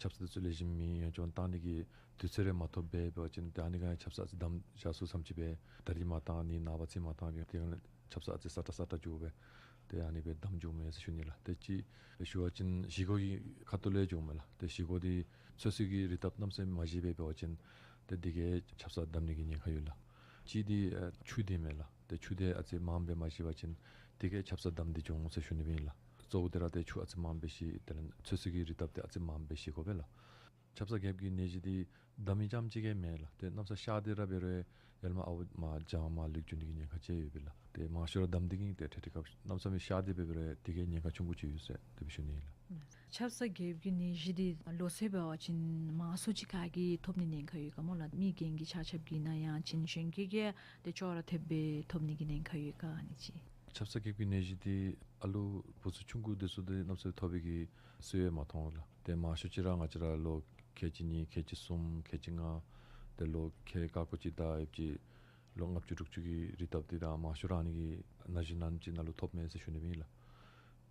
ཆབ་གསང་འདི་ཚུ་ལེགས་ཤོམ་མེད། ཡང་ཅིན་བཏང་ནི་གི་དུས་ཚོད་རེ་མ་ཐོབ་པས། འབད་བ་ཅིན་ཏེ་ཨ་ནི་ག་ཆབ་གསང་ཨ་ཙི་བསྡམ་བཞག་ཚུགས་ཙམ་ཅིག་སྦེ་ད་རིས་མ་བཏང་ནི་ནངས་པ་ཅིག་མ་བཏང་སྦེ་དེ་ཁར་ལས་ཆབ་གསང་ཨ་ཙི་སྲ་ཀྲག་སྲ་ཀྲག་འགྱོ་སྦེ་ཏེ་ཨ་ནི་སྦེ་བསྡམ་འགྱོཝ་མས་ཟེར་ཞུ་ནི་ལགས། ཏེ་ཅིག་ཞུ་བ་ཅིན་བཞེས་སྒོ་གི་ཁ་ཐུག་ལས་འགྱོཝ་མས་ལགས། ཏེ་བཞེས་སྒོ་འདི་ཚོད་བསྲེ་གི་རིགས་དང་གནམ་མེད་ས་མེད་མ་བཞེས་པས། འབད་བ་ཅིན་ཏེ་འདི་གིས་ཆབ་གསང་བསྡམ་ནི་གི་ཉེན་ཁ་ཡོད་ལགས། གཅིག་འདི་ཨེ་ཆུ་འདི་མས་ལགས། ཏེ་ཆུ་འདི་ཨ་ཙི་མངམ་སྦེ་མ་བཞེས་པ་ཅིན་འདི་གིས་ཆབ་གསང་བསྡམ་འདི་འབྱུང་ཟེར་ཞུ་ནི་ཨིན་ལགས། གཙོ་བོ་འདི་ར་ཏེ་ཆུ་ཨ་ཙི་མངམ་སྦེ་བཞེས། དེ་ལས་ཚོད་བསྲེ་གི་རིགས་དང་འདི་ཨ་ཙི་མངམ་སྦེ་བཞེས་དགོ་པས་ལགས། ཆབ་གསང་རྐྱབ་ཀྱི་ནད་གཞི་འདི་བསྡམ་མི་རྐྱངམ་ཅིག་གིས་མེན་ལགས། ཏེ་གནམ་མེད་ས་མེད་གཤགས་ཏེ་ར་འབད་རུང་ཡར་ལས་མར་ཨ་བུ་མར་བྱང་མར་ལུས་འགྱོ་ནི་གི་ཉེན་ཁ་ཅིག་ཡོད་པས་ལགས། ཏེ་མང་ཤོས་ར་བསྡམ་སྟེ་གིས་ཏེ་འཕྲལ་འཕྲལ་སྐབས་གནམ་མེད་ས་མེད་གཤགས་ཏེ་འབད་རུང་འདི་གིས་ཉེན་ཁ་ཆུང་ཀུ་ཅིག་ཡོད་ཟེར་དེ་སྦེ་ཞུ་ནི་ཨིན་ལགས། ཆབ་གསང་རྐྱབ་ཀྱི་ནད་གཞི་འདི་ལོ་ཚད་འབད་བ་ཅིན་མང་ཤོས་ཅིག་ཁ་གིས་ཐོབ་ནི་ཉེན་ཁ་ཡོད་ག་སྨོ་ལགས། མི་རྒན་གྱི་ཆ་ཁྱབ་ཀྱིས་ཨིན་ན་ཡང་ཅིན་གཞོན་སྐྱེས་ཀྱིས་ཏེ་ཅོག་ར་འཐདཔ་སྦེ་ཐོབ་ནི་གི་ཉེན་ཁ་ཡོད་ག་ཨ་ནི་ཅིག། ཆབ་གསང་རྐྱབ་ཀྱི་ནད་གཞི་འདི་ཨ་ལུ་བུ་ཚ་ཆུང་ཀུ་འདི་ཚུ་འདི་གནམ་མེད་ས་མེད་ཐོབ་པའི་གི་སྲོལ་ཡང་མ་མཐོང་ལགས། ཏེ་མང་ཤོས་ཅིག་ར་ང་བཅས་ར་ལོ་ཁལ་གཅིག་གཉིས་ཁལ་གཅིག་གསུམ་ཁལ་གཅིག་ལྔ་ཏེ་ལོ་ཁལ་ཀ་ཀོ་ཅིག་དང་ཡོདཔ་ཅིག་ལོ་ལྔ་བཅུ་དྲུག་ཅུ་གི་རིགས་བཏབ་སྟེ་ད་མང་ཤོས་ར་ཨ་ནི་གི་ན་གཞོན་ནང་ཅིག་ནང་ལུ་ཐོབ་མས་ཟེར་ཞུ་ནི་ཨིན་ལགས།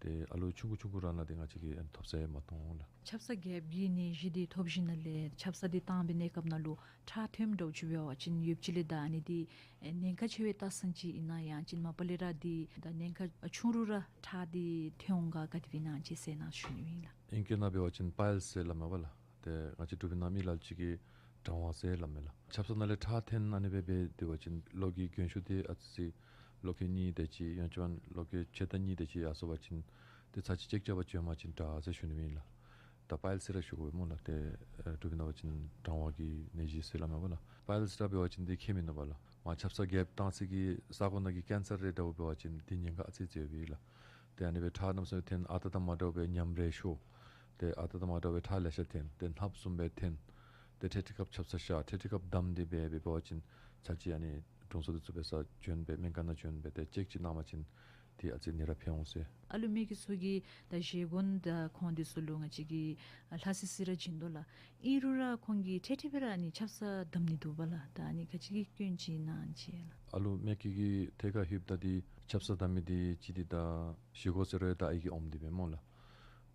ཏེ་ཨ་ལུ་ཆུང་ཀུ་ཆུང་ཀུ་ར་ནང་འདི་ང་བཅས་ཀྱིས་ཐོབ་ས་ཡང་མ་མཐོང་ལགས། ཆབ་གསང་རྐྱབ་ཀྱི་ནད་གཞི་འདི་ཐོབ་ཞིནམ་ལས་ཆབ་གསང་འདི་བཏང་བའི་གནས་སྐབས་ནང་ལུ་ཁྲག་ཐོནམ་འདྲཝ་ཅིག་འབད་བ་ཅིན་ཡོདཔ་ཅིག་ལས་ད་ཨ་ནི་འདི་ཨེ་ཉེན་ཁ་ཆེ་བའི་རྟགས་མཚན་ཅིག་ཨིན་ན་ཡང་ཅིན་མ་པ་ལས་ར་འདི་ད་ཉེན་ཁ་ཆུང་རུང་ར་ཁྲག་འདི་ཐོན་འོང་ག་ག་དེ་སྦེ་ཨིན་ན་ཅིག་ཟེར་ན་ཞུ་ནི་ཨིན་ལགས། ཨིང་སྐད་ནང་འབད་བ་ཅིན་པའིལསི་ཟེར་སླབ་མས་པ་ལགས། ཏེ་ང་བཅས་འབྲུག་པའི་ནང་མི་ལ་ལུ་ཅིག་གིས་གྲང་བ་ཟེར་སླབ་མས་ལགས། ཆབ་གསང་ནང་ལས་ཁྲག་ཐོན་ཨ་ནི་སྦེ་འབད་སྡོད་པ་ཅིན་ལོ་གི་རྒན་ཤོས་འདི་ཨ་ཙི་ལོ་ཁལ་གཉིས་དེ་ཅིག་ཡང་ཅིན་ལོ་ཁལ་ཕྱེད་དང་གཉིས་དེ་ཅིག་ཡར་སོང་པ་ཅིན་ཏེ་ཚར་གཅིག་ཅེཀ་རྐྱབ་པར་བྱོན་པ་ཅིན་དྲག་ཟེར་ཞུ་ནི་ཨིན་ལགས། ད་པའིལསི་ཟེར་ར་ཞུ་དགོ་པས་སྨོ་ལགས། ཏེ་ཨེ་འབྲུག་པའི་ནང་འབད་བ་ཅིན་གྲང་བ་གི་ནད་གཞི་ཟེར་སླབ་མས་པ་ལགས། པའིལསི་ར་འབད་བ་ཅིན་འདི་ཁྱད་མིན་ནུག་པ་ལགས། མར་ཆབ་གསང་རྐྱབ་བཏང་ས་གི་ས་གོ་ནང་གི་ཀེན་སར་རེ་འདྲཝ་འབད་བ་ཅིན་འདི་ཉེན་ཁ་ཨ་ཙི་ཅིག་ཡོད་པས་ལགས། ཏེ་ཨ་ནི་སྦེ་ཁྲག་གནམ་མེད་ས་མེད་ཐོན། ཨ་རྟག་དང་མ་འདྲཝ་སྦེ་ཉམས་རེ་ཤོར། ཏེ་ཨ་རྟག་དང་མ་འདྲཝ་སྦེ་ཁྲག་ལེ་ཤ་ཐོན། ཏེ་སྣབས་བཟུམ་སྦེ་ཐོན། ཏེ་འཕྲལ་འཕྲལ་སྐབས་ཆབ་གསང་གཤགས། འཕྲལ་འཕྲལ་སྐབས་བསྡམས་ཏེ་སྦེ་འབད་བ་ཅིན་ཚར་གཅིག་ཨ་ནི་དྲུང་འཚོ་འདི་ཚུ་འབད་སར་བྱོན་སྦེ་སྨན་ཁང་ནང་བྱོན་སྦེ་ཏེ་ཅེཀ་ཅིག་གནང་པ་ཅིན་ཏེ་ཨ་ཙི་ནད་ར་ཕན་འོང་ཟེར། ཨ་ལུ་མི་གི་ཚུ་གིས་ད་བཞེས་སྒོ་དང་ཁོང་འདི་ཚུ་ལུ་ང་བཅས་ཀྱིས་ལྷ་སི་སི་ར་བྱིན་དོ་ལགས། ཨིན་རུང་ར་ཁོང་གིས་འཕྲལ་འཕྲལ་སྦེ་ར་ཨ་ནི་ཆབ་གསང་བསྡམ་ནི་འདུག་པ་ལགས། ད་ཨ་ནི་ག་ཅི་གི་སྐྱོན་ཅིག་ཨིན་ན་ཅིག་ལགས། ཨ་ལུ་མི་གི་གི་ཐད་ཁར་ལྷོདཔ་ད་འདི་ཆབ་གསང་བསྡམ་མི་འདི་གཅིག་འདི་ད་བཞེས་སྒོ་ཟེར་རུང་ད་ཨའི་གིས་ཨོམ་སྟེ་སྦེ་སྨོ་ལགས།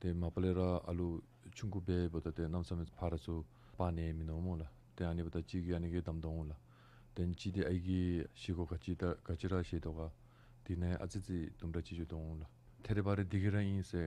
ཏེ་མ་པ་ལས་ར་ཨ་ལུ་ཆུང་ཀུ་འབདཝ་ད་ཏེ་གནམ་མེད་ས་མེད་ཕར་ཚུར་སྤར་ནི་མིན་ནུག་སྨོ་ལགས། ཏེ་ཨ་ནི་འབདཝ་ད་གཅིག་གིས་ཨ་ནི་གིས་བསྡམ་དོ་འོང་ལགས། ཏེ་གཅིག་འདི་ཨའི་གིས་བཞེས་སྒོ་ག་ཅི་ད་ག་ཅི་ར་བཞེས་དོ་ག་འདི་ནང་ཨ་ཙི་ཅིག་དུམ་གྲ་ཅིག་འགྱོ་དོ་འོང་ལགས། ཐད་རི་བ་རི་འདི་གིས་ར་ཨིན་ཟེར་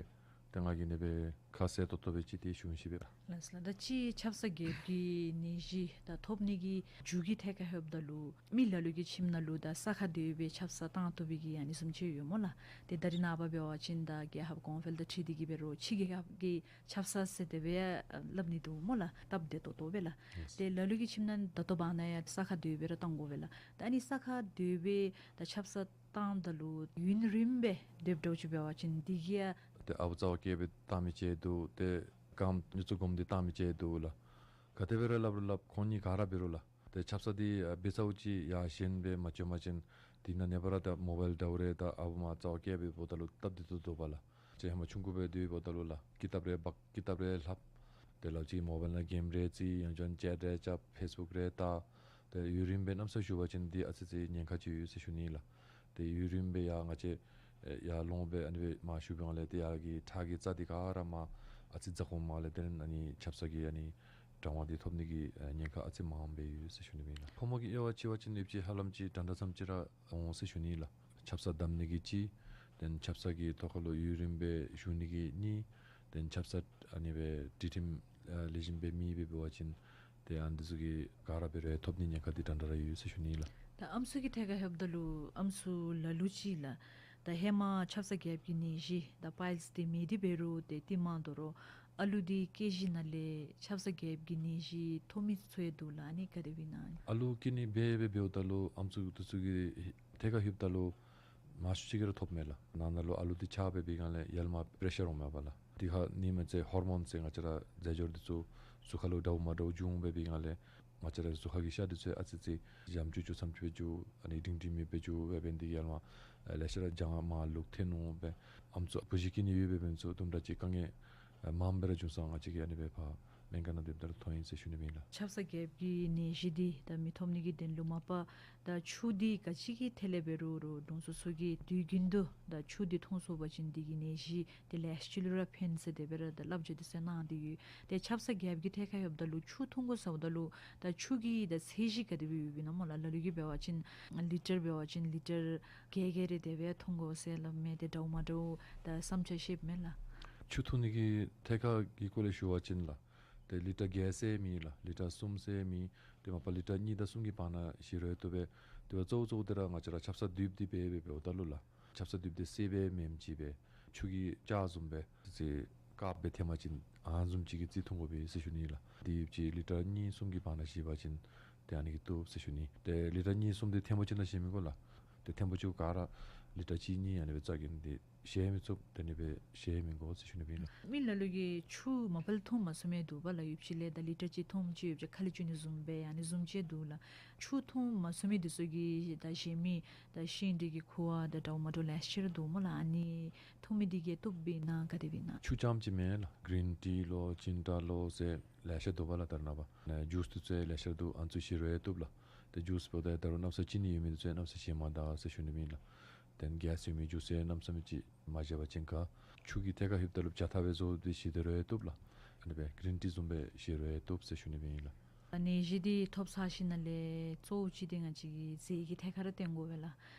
ཏེ་ང་གིས་ཨ་ནི་སྦེ་ཁ་གསལ་ཏོག་ཏོ་སྦེ་ཅིག་ཏེ་ཞུ་མི་ཤེས་པས་ལགས། ལགས་ལགས། ད་ཅི་ཆབ་གསང་རྐྱབ་ཀྱི་ནད་གཞི་ད་ཐོབ་ནི་གི་རྒྱུ་གི་ཐད་ཁར་ལྷོདཔ་ད་ལུ་མི་ལ་ལུ་གི་ཁྱིམ་ནང་ལུ་ད་ས་ཁར་སྡོད་སྦེ་ཆབ་གསང་བཏང་བཏུབ་པའི་གི་ཨ་ནི་བཟུམ་ཅིག་ཡོད་སྨོ་ལགས། ཏེ་ད་རིས་ནངས་པ་འབད་བ་ཅིན་ད་རྒྱལ་ཁབ་གོང་འཕེལ་དང་འཁྲིལ་ཏེ་གིས་འབད་རུང་ཕྱི་རྒྱལ་ཁབ་ཀྱི་ཆབ་གསང་ཟེར་དེ་སྦེ་ཨ་སླབ་ནི་འདུག་སྨོ་ལགས། སྟབས་བདེ་ཏོག་ཏོ་སྦེ་ལགས། ལགས། ཏེ་ལ་ལུ་གི་ཁྱིམ་ནང་ད་ལྟོ་བར་ན་ཡང་ས་ཁར་སྡོད་སྦེ་ར་བཏང་དགོ་པས་ལགས། ད་ཨ་ནི་ས་ཁར་སྡོད་སྦེ་ད་ཆབ་གསང་བཏངམ་ད་ལུ་ཡུན་རིངམོ་སྦེ་སྡོདཔ་འདྲཝ་ཅིག་འབད་བ་ཅིན་འདི་གིས་ཡང་ཏེ་ཨ་བུ་རྩ་བ་བཀལ་སྦེ་བཏང་མི་ཅིག་འདུག། ཏེ་རྐངམ་མྱུར་ཚུ་སྒོམ་སྟེ་བཏང་མི་ཅིག་འདུག་ལགས། ག་དེ་སྦེ་ར་སླབ་རུང་སླབ་ཁོང་གཉིས་ག་ར་འབད་རུང་ལགས། ཏེ་ཆབ་གསང་འདི་ཨ་འབད་ཚརཝ་ཅིག་ཡར་གཞན་སྦེ་མ་བྱོན་པ་ཅིན་འདི་ནང་ཨ་ནི་སྦེ་ར་ད་མོ་བཱའིལ་འདྲཝ་རེ་ད་ཨ་བུ་མར་རྩ་བ་བཀལ་སྦེ་འབདཝ་ད་ལུ་སྟབས་བདེ་ཏོག་ཏོ་འདུག་པ་ལགས། ཅིག་ཧེ་མ་ཆུང་ཀུ་སྦེ་སྡོདཔ་ད་ལུ་ལགས་ཀི་ཏབ་རེ་འབག་ཀི་ཏབ་རེ་ལྷབ། ཏེ་ལ་ལུ་ཅིག་མོ་བཱའིལ་ནང་གེམ་རེ་རྩེད་ཡང་ཅིན་ཅེཊ་རེ་རྐྱབ་ཕེསི་བུཀ་རེ་བལྟ། ཏེ་ཡུན་རིངམོ་སྦེ་གནམ་མེད་ས་མེད་བཞུགས་པ་ཅིན་འདི་ཨ་ཙི་ཅིག་ཉེན་ཁ་ཅིག་ཡོད་ཟེར་ཞུ་ནི་ལགས། ཏེ་ཡུན་རིངམོ་སྦེ་ཡར་ང་བཅས་ཨེ་ཡར་ལོང་སྦེ་ཨ་ནི་སྦེ་མར་བཞུགས་པའི་སྒང་ལས་ཏེ་ཡར་གྱི་ཁྲག་གི་རྩ་འདི་ག་ར་མར་ཨ་ཙི་འཛག་འོངམ་ལས་ཏེ་ཨ་ནི་ཆབ་གསང་གི་ཨ་ནི་གྲང་བ་འདི་ཐོབ་ནི་གི་ཨེ་ཉེན་ཁ་ཨ་ཙི་མངམ་སྦེ་ཡོད་ཟེར་ཞུ་ནི་ཨིན་ལགས། ཕོ་མོ་གི་དབྱེ་བ་ཕྱེ་བ་ཅིན་ཡོདཔ་ཅིག་ཧ་ལམ་ཅིག་འདྲན་འདྲ་ཙམ་ཅིག་ར་འོང་ཟེར་ཞུ་ནི་ལགས། ཆབ་གསང་བསྡམ་ནི་གི་གཅིག། ཏེ་ཆབ་གསང་གི་ཐོག་ཁར་ལུ་ཡུན་རིངམོ་སྦེ་བཞུགས་ནི་གི་གཉིས། ཏེ་ཆབ་གསང་ཨ་ནི་སྦེ་སྒྲིག་ཁྲིམས་ཨ་ལེགས་ཤོམ་སྦེ་མེད་པས་འབད་བ་ཅིན་ཏེ་ཨ་ནི་འདི་ཚུ་གིས་ག་ར་འབད་རུང་ཐོབ་ནི་ཉེན་ཁ་འདི་འདྲན་འདྲ་ར་ཡོད་ཟེར་ཞུ་ནི་ལགས། ད་ཨམ་སྲུ་གི་ཐད་ཁར་ལྷོདཔ་ད་ལུ་ཨམ་སྲུ་ལ་ལུ་ཅིག་ལགས། ད་ཧེ་མ་ཆབ་གསང་རྐྱབ་ཀྱི་ནད་གཞི་ད་པའིལསི་འདི་མེད་དེ་འབད་རུང་ཏེ་དེ་མ་དོ་རུང་ ཨ་ལུ་འདི་སྐྱེས་ཞིནམ་ལས་ཆབ་གསང་རྒྱལཔོ་གི་ནད་གཞི་ཐོབ་མི་ཚུ་ཡང་འདུག་ལགས། ཨ་ནི་ག་དེ་སྦེ་ཨིན་ན། ཨ་ལུ་སྐྱེ་ནི་འབད་འབད་འབདཝ་ད་ལུ་ཨམ་སྲུ་འདི་ཚུ་གིས་ཐད་ཀར་ལྷོདཔ་ད་ལུ་མང་ཤོས་ཅིག་གིས་ར་ཐོབ་མས་ལགས། ནང་ན་ལུ་ཨ་ལུ་འདི་ཆགས་སྦེ་འབད་བའི་སྒང་ལས་ཡར་ལས་མར་པེ་རེ་ཤར་འོངམ་མས་པ་ལགས། དེ་ཁར་ནི་མ་ཚད་ཧོར་མོན་ཟེར་ང་བཅས་ར་རྫས་སྦྱོར་འདི་ཚུ་གཟུགས་ཁ་ལུ་འདྲཝ་མ་འདྲཝ་འབྱུང་སྦེ་འབད་བའི་སྒང་ལས་ང་བཅས་ར་གཟུགས་ཁ་གི་ཤ་འདི་ཚུ་ཨ་ཙི་ཙི་འཇམ་ཅུག་ཅུ་ཙམ་ཅིག་སྦེ་འགྱོ། ཨ་ནི་སྒྲིང་སྒྲིང་མི་སྦེ་འགྱོ་སྦེ་འབད་ནི་འདི་ཡར་ལས་མར་ལེ་ཤ་ར་གྱངས་མར་ལུག་ཐོན་འོང་སྦེ་ཨམ་སྲུ་བུ་གཞི་སྐྱེ་ནི་ཡོད་པའི་འབདན་ཚུ་དུམ་གྲ་ཅིག་དཀའ་ངལ་མངམ་སྦེ་ར་འབྱུང་ས་ང་བཅས་ཀྱིས་ཨ་ནི་སྦེ་ཕར་སྨན་ཁང་ནང་སྡོདཔ་ད་ར་མཐོང་ཡི་ཟེར་ཞུ་ནི་ཨིན་ལགས། ཆབ་གསང་རྒྱལཔོ་གི་ནད་གཞི་འདི་ད་མི་ཐོབ་ནི་གི་དོན་ལུ་མ་པ་ད་ཆུ་འདི་ག་ཅི་གི་ཐད་ལས་འབད་རུང་རུང་དྲུང་འཚོ་ཚུ་གིས་དུས་རྒྱུན་དུ་ད་ཆུ་འདི་འཐུང་སོང་པ་ཅིན་འདི་གིས་ནད་གཞི་འདི་ལེ་ཤ་ཅིག་ལུ་ར་ཕན་ཟེར་དེ་སྦེ་ར་ད་བསླབ་བྱ་འདི་ཚུ་གནང་སྟེ་ཡོད། ཏེ་ཆབ་གསང་རྒྱལཔོ་གི་ཐད་ཁར་ལྷོདཔ་ད་ལུ་ཆུ་འཐུང་དགོ་ཟེརཝ་ད་ལུ་ད་ཆུ་གི་ད་ཚད་གཞི་ག་དེ་སྦེ་ཡོདཔ་ཨིན་ན་སྨོ་ལགས། ལ་ལུ་གིས་འབད་བ་ཅིན་ལི་ཊར་འབད་བ་ཅིན་ལི་ཊར་བརྒྱད་བརྒྱད་རེ་དེ་སྦེ་འཐུང་དགོ་ཟེར་སླབ་མས། ཏེ་འདྲཝ་མ་འདྲཝ་ད་བསམ་འཆར་བཤདཔ་མས་ལགས། ཆུ་འཐུང་ནི་གི་ཐད་ཁར་གྱི་སྐོར་ལས་ཞུ་བ་ཅིན་ལགས། ཏེ་ལི་ཊར་བརྒྱད་ཟེར་མེད་ལགས། ལི་ཊར་གསུམ་ཟེར་མེད། ཏེ་མ་པ་ལི་ཊར་གཉིས་དང་གསུམ་གྱི་བར་ན་བཞེས་རུང་བཏུབ་པས། ཏེ་བ་གཙོ་བོ་གཙོ་བོ་འདི་ར་ང་བཅས་ར་ཆབ་གསང་དུས་བབ་འདི་འབད་འབད་འབདཝ་ད་ལུ་ལགས། ཆབ་གསང་དུས་བབ་འདི་སེར་སྦེ་མེནམ་ཅིག་སྦེ་ཆུ་གི་ལྕགས་བཟུམ་སྦེ་ཟེར་དཀརཔོ་སྦེ་ཐོནམ་ཅིན་ཨ་ནི་བཟུམ་ཅིག་གི་རྩི་འཐུང་དགོ་པས་ཟེར་ཞུ་ནི་ལགས། དེ་ཡོདཔ་ཅིག་ལི་ཊར་གཉིས་གསུམ་གྱི་བར་ན་བཞེས་པ་ཅིན་ཏེ་ཨ་ནི་གིས་བཏུབ་ཟེར་ཞུ་ནི། ཏེ་ལི་ཊར་གཉིས་གསུམ་འདི་ཐོན་པ་ཅིན་ད་བཞེས་མི་དགོ་ལགས། ཏེ་ཐོན་པ་ཅིན་ག་ར་ལི་ཊར་གཅིག་གཉིས་ཨ་ནི་སྦེ་རྩ་གི་འདི་བཞེས་མི་ཚུགས། དེ་ནི་སྦེ་བཞེས་མི་དགོ་ཟེར་ཞུ་ནི་ཨིན་ལགས། མི་ལ་ལུ་གིས་ཆུ་མ་པ་ལས་འཐུང་མ་ཚུགས་མི་འདུག་པ་ལགས། ཡོདཔ་ཅིག་ལས་ད་ལི་ཊར་གཅིག་འཐུངམ་ཅིག་ཡོདཔ་ཅིག་ཁ་ལས་བཅུག་ནི་བཟུམ་སྦེ་ཨ་ནི་བཟུམ་ཅིག་འདུག་ལགས། ཆུ་འཐུང་མ་ཚུགས་མི་འདི་ཚུ་གིས་ད་བཞེས་མི་ད་ཤིང་འབྲས་ཀྱི་ཁུ་བ་ད་འདྲཝ་མ་འདྲཝ་ལེ་ཤ་ར་འདུག་སྨོ་ལགས། ཨ་ནི་འཐུང་མི་འདི་གིས་བཏུབ་པས་ན་ག་དེ་སྦེ་ཨིན་ན། ཆུ་རྐྱངམ་ཅིག་མེན་ལགས། གིརིན་ཊི་ལོ་ཅིན་ཊ་ལོ་ཟེར་ལེ་ཤ་འདུག་པ་ལགས། ད་རེས་ནངས་པ་ནཱ་ཇུས་འདི་ཚུ་ལེ་ཤ་འདུག། ཨ་ནི་ཚུ་བཞེས་རུང་བཏུབ་ལགས། ཏེ་ཇུས་འབདཝ་ད་ད་རུང་གནམ་ས་ཅི་ནི་ཡོད་མི་འདི་ཚུ་གནམ་ས་བཞེས་མ་ད་ཟེར་ཞུ་ནི་ཨིན་ལགས། ཏེ་གེསི་ཡོད་མི་ཇུས་ཟེར་གནམ་ས་མི་ཅིག་མ་བཞེས་པ་ཅིན་ག་ཆུ་གི་ཐད་ཁར་ལྷོདཔ་ད་ལུ་བྱ་ཐབས་སྦེ་བཟོ་སྟེ་བཞེས་ཏེ་རུང་བཏུབ་ལགས། ཨ་ནི་སྦེ་གིརིན་ཊི་བཟུམ་སྦེ་བཞེས་རུང་བཏུབ་ཟེར་ཞུ་ནི་ཨིན་ལགས། ནད་གཞི་འདི་ཐོབ་ཚར་ཞིནམ་ལས་གཙོ་བོ་ཅིག་འདི་ང་བཅས་ཀྱིས་རྫས་ཀྱི་ཐད་ཁར་ར་བརྟེན་དགོ་པས་ལགས།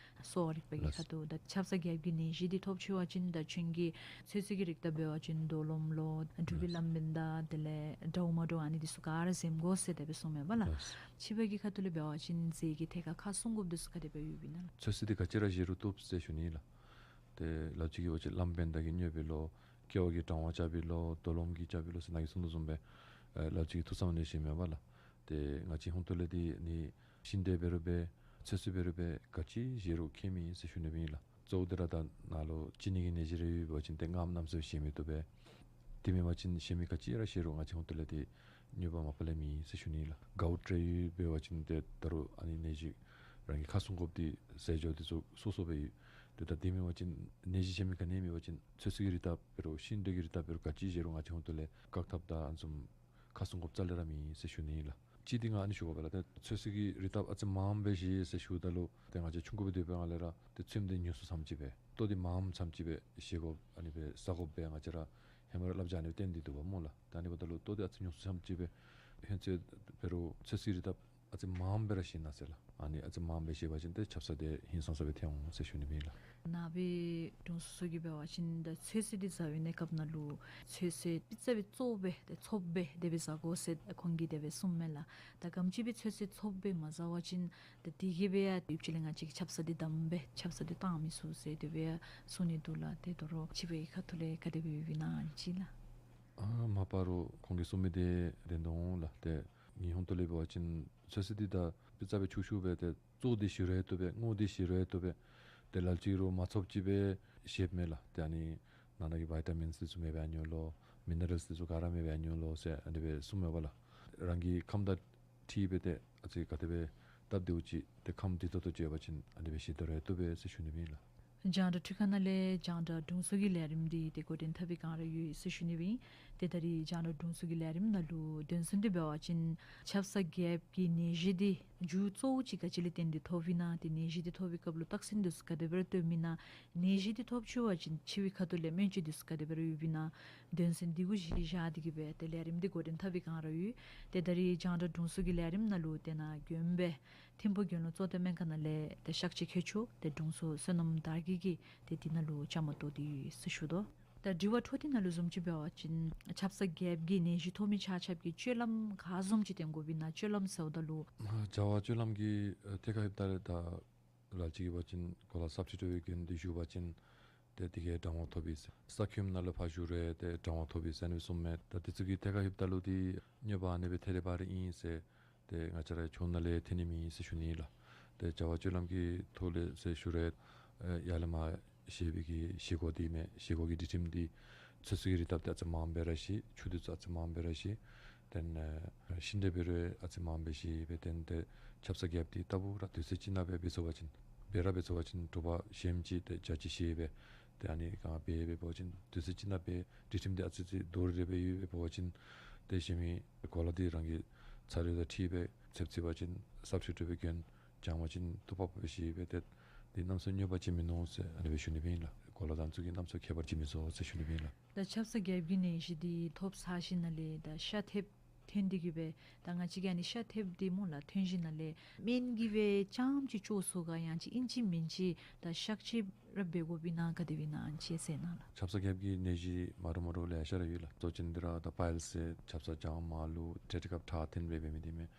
གསོ་བ་རིག་པ་གི་ཁ་ཐུག་ད་ཆབ་གསང་རྒྱལཔོ་གི་ནད་གཞི་འདི་ཐོབ་ཚར་བ་ཅིན་ད་ཁྱོད་ཀྱིས་ཚོད་བསྲེ་གི་རིགས་ད་འབད་བ་ཅིན་རྡོ་ལོམ་ལོ་འབྲུག་པའི་ལགས་ལམ་བེན་ད་དེ་ལས་འདྲཝ་མ་འདྲཝ་ཨ་ནི་འདི་ཚུ་ག་ར་འཛེམ་དགོ་ཟེར་དེ་སྦེ་གསུངམ་མས་པ་ལགས། ལགས། ཕྱི་པ་གི་ཁ་ཐུག་ལས་འབད་བ་ཅིན་རྫས་ཀྱི་ཐད་ཁར་ཁ་སྲུང་དགོཔ་འདི་ཚུ་ག་དེ་སྦེ་ཡོདཔ་ཨིན་ན་ལགས། ཚོད་བསྲེ་འདི་ག་ཅི་ར་བཞེས་རུང་བཏུབ་ཟེར་ཞུ་ནི་ལགས། ཏེ་ལ་ལུ་ཅིག་གིས་འབད་བ་ཅིན་ལམ་བེན་ད་གི་དངོས་པོ་ལོ་ཀེ་བ་གི་གྲང་བ་རྐྱབ་པའི་ལོ་རྡོ་ལོམ་གྱི་རྐྱབ་པའི་ལོ་ཟེར་ནཱ་གིས་གསུང་དོ་བཟུམ་སྦེ་ཨེ་ལ་ལུ་ཅིག་གིས་ཐུགས་བསམ་ནང་བཞེས་མས་པ་ལགས། ཏེ་ང་བཅས་ཧོང་ཏོ་ལས་འདི་ནི་ཤིང་འབྲས་འབད་རུང་འབད་ཚོད་བསྲེ་འབད་རུང་འབད་ག་ཅི་བཞེས་རུང་ཁྱད་མེད་ཟེར་ཞུ་ནི་ཨིན་ལགས། གཙོ་བོ་འདི་ར་ད་ནཱ་ལུ་ཅི་ནི་གི་ནད་གཞི་རེ་ཡོད་པ་ཅིན་ཏེ་ངམ་གནམ་མེད་ས་མེད་བཞེས་མི་བཏུབ་པས། དེ་མེན་པ་ཅིན་གཞན་མི་ག་ཅི་ར་བཞེས་རུང་ང་བཅས་ཧོང་ཏོ་ལས་འདི་གནོད་པ་མ་པ་ལས་མེད་ཟེར་ཞུ་ནི་ལགས། གའུཊ་རེ་ཡོད་འབད་བ་ཅིན་ཏེ་ད་རུང་ཨ་ནི་ནད་གཞི་རང་གི་ཁ་སྲུང་དགོཔ་འདི་རྫས་སྦྱོར་འདི་ཚུ་སོ་སོ་སྦེ་ཡོད། ཏེ་ད་དེ་མེན་པ་ཅིན་ནད་གཞི་གཞན་མི་ག་ནི་མེད་པ་ཅིན་ཚོད་བསྲེ་གི་རིགས་ད་འབད་རུང་ཤིང་འབྲས་ཀྱི་རིགས་ད་འབད་རུང་ག་ཅི་བཞེས་རུང་ང་བཅས་ཧོང་ཏོ་ལས་བཀག་ཐབས་དང་ཨ་ནི་བཟུམ་ཁ་སྲུང་དགོཔ་རྩ་ལས་ར་མེད་ཟེར་ཞུ་ནི་ཨིན་ལགས། གཅིག་འདི་ང་ཨ་ནི་ཞུ་དགོ་པས་ལགས། ཏེ་ཚོད་བསྲེ་གི་རིགས་ད་ཨ་ཙི་མངམ་སྦེ་བཞེས་ཟེར་ཞུཝ་ད་ལུ་ཏེ་ང་བཅས་ཆུང་ཀུ་སྦེ་སྡོད་པའི་སྒང་ལས་ར་ཏེ་ཚོདམ་འདི་ཉུང་སུ་ཙམ་ཅིག་སྦེ་ལྟོ་འདི་མངམ་ཙམ་ཅིག་སྦེ་བཞེས་དགོ་ཨ་ནི་སྦེ་ཟ་དགོ་པས་ང་བཅས་ར་ཧེ་མ་ར་བསླབ་བྱ་ཨ་ནི་སྦེ་བསྟན་ཏེ་འདུག་པ་སྨོ་ལགས། ད་ཨ་ནི་འབདཝ་ད་ལུ་ལྟོ་འདི་ཨ་ཙི་ཉུང་སུ་ཙམ་ཅིག་སྦེ་ཧེང་ཚོད་འབད་རུང་ཚོད་བསྲེ་གི་རིགས་ད་ཨ་ཙི་མངམ་སྦེ་ར་བཞེས་གནང་ཟེར་ལགས། ཨ་ནི་ཨ་ཙི་མངམ་སྦེ་བཞེས་པ་ཅིན་ཏེ་ཆབ་གསང་འདི་ཧིང་སངས་ས་སྦེ་ཐོན་འོང་ཟེར་ཞུ་ནི་ཨིན་ལགས། ནཱ་སྦེ་དྲུང་འཚོ་ཚུ་གིས་འབད་བ་ཅིན་ད་ཚོད་བསྲེ་འདི་ཟ་བའི་གནས་སྐབས་ནང་ལུ་ཚོད་བསྲེ་སྤུས་ཚད་སྦེ་གཙོ་བོ་སྦེ་ཏེ་ཚོདམ་སྦེ་དེ་སྦེ་ཟ་དགོ་ཟེར་ཁོང་གིས་དེ་སྦེ་གསུངམ་མས་ལགས། ད་ག་དེམ་ཅིག་སྦེ་ཚོད་བསྲེ་ཚོདམ་སྦེ་མ་ཟ་བ་ཅིན་ད་དེ་གིས་འབད་ཡང་ཡོདཔ་ཅིག་ལས་ང་བཅས་ཀྱི་ཆབ་གསང་འདི་བསྡམས་སྦེ་ཆབ་གསང་འདི་བཏང་མི་ཚུགས་ཟེར་དེ་སྦེ་ཡང་གསུང་ནི་འདུག་ལགས། ཏེ་ད་རུང་ཕྱི་པའི་ཁ་ཐུག་ལས་ག་དེ་སྦེ་ཡོདཔ་ཨིན་ན་ཨ་ནི་ཅིག་ལགས། ཨ་མ་པ་རོགས་ཁོང་གིས་གསུང་མི་འདི་བདེན་དོ་འོང་ལགས། ཏེ་ངེའི་ཧོང་ཏོ་ལས་འབད་བ་ཅིན་ཚོད་བསྲེ་འདི་ད་སྤུས་ཚད་སྦེ་ཆུང་ཆུང་སྦེ་ཏེ་གཙོ་བོ་འདི་བཞེས་རུང་བཏུབ་པས། དངོས་འདི་བཞེས་རུང་བཏུབ་པས། ཏེ་ལ་ལུ་ཅིག་རོགས་མ་ཚོདམ་ཅིག་སྦེ་བཞེསཔ་མས་ལགས། ཏེ་ཨ་ནི་ནང་ན་གི་བའི་ཊ་མིནསི་འདི་ཚུ་མེདཔ་འགྱོ་ལོ། མི་ནི་རཱལསི་འདི་ཚུ་ག་ར་མེདཔ་འགྱོ་ལོ་ཟེར་ཨ་ནི་སྦེ་གསུངམ་མས་པ་ལགས། རང་གི་ཁམས་དང་འཁྲིལ་སྦེ་ཏེ་ཨ་ཙི་ག་དེ་སྦེ་སྟབས་བདེཝ་ཅིག་ཏེ་ཁམས་བདེ་ཏོག་ཏོ་ཅིག་ཡོད་པ་ཅིན་ཨ་ནི་སྦེ་བཞེས་ཏེ་རུང་བཏུབ་པས་ཟེར་ཞུ་ནི་ཨིན་ལགས། རྒྱང་བསྒྲགས་འཕྲུལ་ཁང་ནང་ལས་རྒྱང་བསྒྲགས་དྲུང་འཚོ་གི་ལས་རིམ་འདི་ཏེ་འགོ་འདྲེན་འཐབ་པའི་བསྒང་ར་ཡོད་ཟེར་ཞུ་ནི་ཨིན། ཏེ་ད་རིས་རྒྱང་བསྒྲགས་དྲུང་འཚོ་གི་ལས་རིམ་ནང་ལུ་དོན་ཚན་འདི་འབད་བ་ཅིན་ཆབ་གསང་རྒྱལཔོ་གི་ནད་གཞི་འདི་རྒྱུ་གཙོ་བོ་ཅིག་ག་ཅི་ལས་བརྟེན་ཏེ་ཐོབ་ཨིན་ན། ཏེ་ནད་གཞི་འདི་ཐོབ་པའི་སྐབས་ལུ་རྟགས་མཚན་འདི་ཚུ་ག་དེ་སྦེ་ར་སྟོནམ་ཨིན་ན། ནད་གཞི་འདི་ཐོབ་ཚར་བ་ཅིན་ཕྱི་པའི་ཁ་ཐུག་ལས་སྨན་བཅོས་འདི་ཚུ་ག་དེ་སྦེ་ར་ཡོདཔ་ཨིན་ན། དོན་ཚན་འདི་གུ་གཞི་བཞག་སྟེ་གིས་སྦེ་ཏེ་ལས་རིམ་འདི་འགོ་འདྲེན་འཐབ་པའི་བསྒང་ར་ཡོད། ཏེ་ད་རིས་རྒྱང་བསྒྲགས་དྲུང་འཚོ་གི་ལས་རིམ་ནང་ལུ་ཏེ་ནཱ་མགྱོནམ་སྦེ་ཐིམ་ཕུག་དགེ་ལུགས་གཙོ་བསྟེན་སྨན་ཁང་ནང་ལས་ཏེ་གཤགས་བཅོས་མཁས་མཆོག་ཏེ་དྲུང་འཚོ་བསོད་ནམས་དར་རྒྱས་ཀྱིས་ཏེ་འདི་ནང་ལུ་བཅའ་མར་གཏོགས་ཏེ་ཡོད་ཟེར་ཞུ་དོ། ད་དྲི་བ་འཕྲོ་མཐུད་ནང་ལུ་བཟུམ་ཅིག་འབད་བ་ཅིན་ཆབ་གསང་རྒྱལཔོ་གི་ནད་གཞི་ཐོབ་མི་ཆ་ཁྱབ་ཀྱིས་སྤྱོད་ལམ་ག་བཟུམ་ཅིག་བསྟེན་དགོཔ་ཨིན་ན། སྤྱོད་ལམ་ཟེརཝ་ད་ལུ་བྱ་བ་སྤྱོད་ལམ་གྱི་ཨ་ཐད་ཁར་ལྷོདཔ་ད་ལུ་ད་ལ་ལུ་ཅིག་གིས་འབད་བ་ཅིན་གོ་ལ་གསརཔ་ཅིག་སྤྲོད་པའི་དོན་ལུ་ཞུ་བ་ཅིན་ ཏེ་དེ་གིས་གྲང་བ་ཐོབ་པས་ཟེར། ས་ཁྱིམ་ནང་ལུ་ཕར་བཞུགས་རུང་ཏེ་གྲང་བ་ཐོབ་པས་ཟེར་ཨ་ནི་སྦེ་གསུངམ་མས། ད་དེ་ཚུ་གི་ཐད་ཁར་ལྷོདཔ་ད་ལུ་ཏེ་གནོད་པ་ཨ་ནི་སྦེ་ཐེབས་ཏེ་འབད་རུང་ཨིན་ཟེར། ཏེ་ང་བཅས་ར་ཆུ་ནང་ལས་ཐོན་ནི་མེད་ཟེར་ཞུ་ནི་ལགས། ཏེ་བྱ་བ་སྤྱོད་ལམ་གྱི་ཐོག་ལས་ཟེར་ཞུ་རུང་ཡར་ལས་མར་བཞེས་པའི་གི་བཞེས་སྒོ་འདི་མས། བཞེས་སྒོ་གི་སྒྲིག་ཁྲིམས་འདི་ཚོད་བསྲེ་གི་རིགས་བཏབ་སྟེ་ཨ་ཙི་མངམ་སྦེ་ར་བཞེས། ཆུ་འདི་ཚུ་ཨ་ཙི་མངམ་སྦེ་ར་བཞེས། ཏེ་ཨ་ཤིང་འབྲས་འབད་རུང་ཨ་ཙི་མངམ་སྦེ་བཞེས་སྦེ་ཏེ་ཏེ་ཆབ་གསང་རྒྱབ་འདི་ལྟ་བུ་ར་དུས་ཚོད་ཅིག་ནང་སྦེ་འབད་ཚུགས་པ་ཅིན་འབད་ར་འབད་ཚུགས་པ་ཅིན་དྲོ་པ་གཞོནམ་ཅིག་ཏེ་འཇའ་ཅིག་ཤར་སྦེ་ཏེ་ཨ་ནི་ག་འབད་འབད་བ་ཅིན་དུས་ཚོད་ཅིག་ནང་སྦེ་སྒྲིག་ཁྲིམས་འདི་ཨ་ཙི་ཅིག་དོ་རུང་ར་སྦེ་ཡོདཔ་འབད་བ་ཅིན་ཏེ་གཞོན་མི་གོ་ལ་འདི་རང་གི་ཚ་རུ་དང་འཁྲིལ་སྦེ་ཚེབ་ཚེབ་པ་ཅིན་སྲབ་ཤུ་དྲགས་སྦེ་གྱོན། གྱོན་པ་ཅིན་ཐུག་པ་པ་སྦེ་བཞེས་སྦེ་ཏེ་འདི་གནམ་མེད་ས་མེད་གནོད་པ་ཅིག་མིན་ནུག་ཟེར་ཨ་ནི་སྦེ་ཞུ་ནི་སྦེ་ཨིན་ལགས། གོ་ལ་དང་ཚུ་གིས་གནམ་མེད་ས་མེད་ཁྱད་པར་ཅིག་མི་བཟོ་ཟེར་ཞུ་ནི་སྦེ་ཨིན་ལགས། ད་ཆབ་གསང་རྒྱབ་ཀྱི་ནད་གཞི་འདི་ཐོབ་ཚར་ཞིནམ་ལས་ད་ཤ་ཐེབས་ཐོན་ཏེ་གི་སྦེ་ད་ང་བཅས་ཀྱིས་ཨ་ནི་ཤ་ཐེབས་འདི་སྨོ་ལགས་ཐོན་ཞིནམ་ལས་སྨན་གྱིས་སྦེ་རྐྱངམ་ཅིག་བཅོ་ཚུགས་ག་ཡང་ཅིན་ཨིན་ཅི་མིན་ཅི་ད་གཤག་བཅོས་ར་འབད་དགོཔ་ཨིན་ན་ག་དེ་སྦེ་ཨིན་ན་ཅིག་ཟེར་གནང་ལགས། ཆབ་གསང་རྒྱབ་ཀྱི་ནད་གཞི་མ་འདྲཝ་མ་འདྲཝ་ལེ་ཤ་ར་ཡོད་ལགས། གཙོ་ཅན་འདི་ར་ད་པའི་ལིསི་ཟེར་ཆབ་གསང་གྱང་མར་ལུ་ཊེ་ཊི་ཀབ་ཁྲག་ཐོན་སྦེ་འབད་མི་འདི་མས།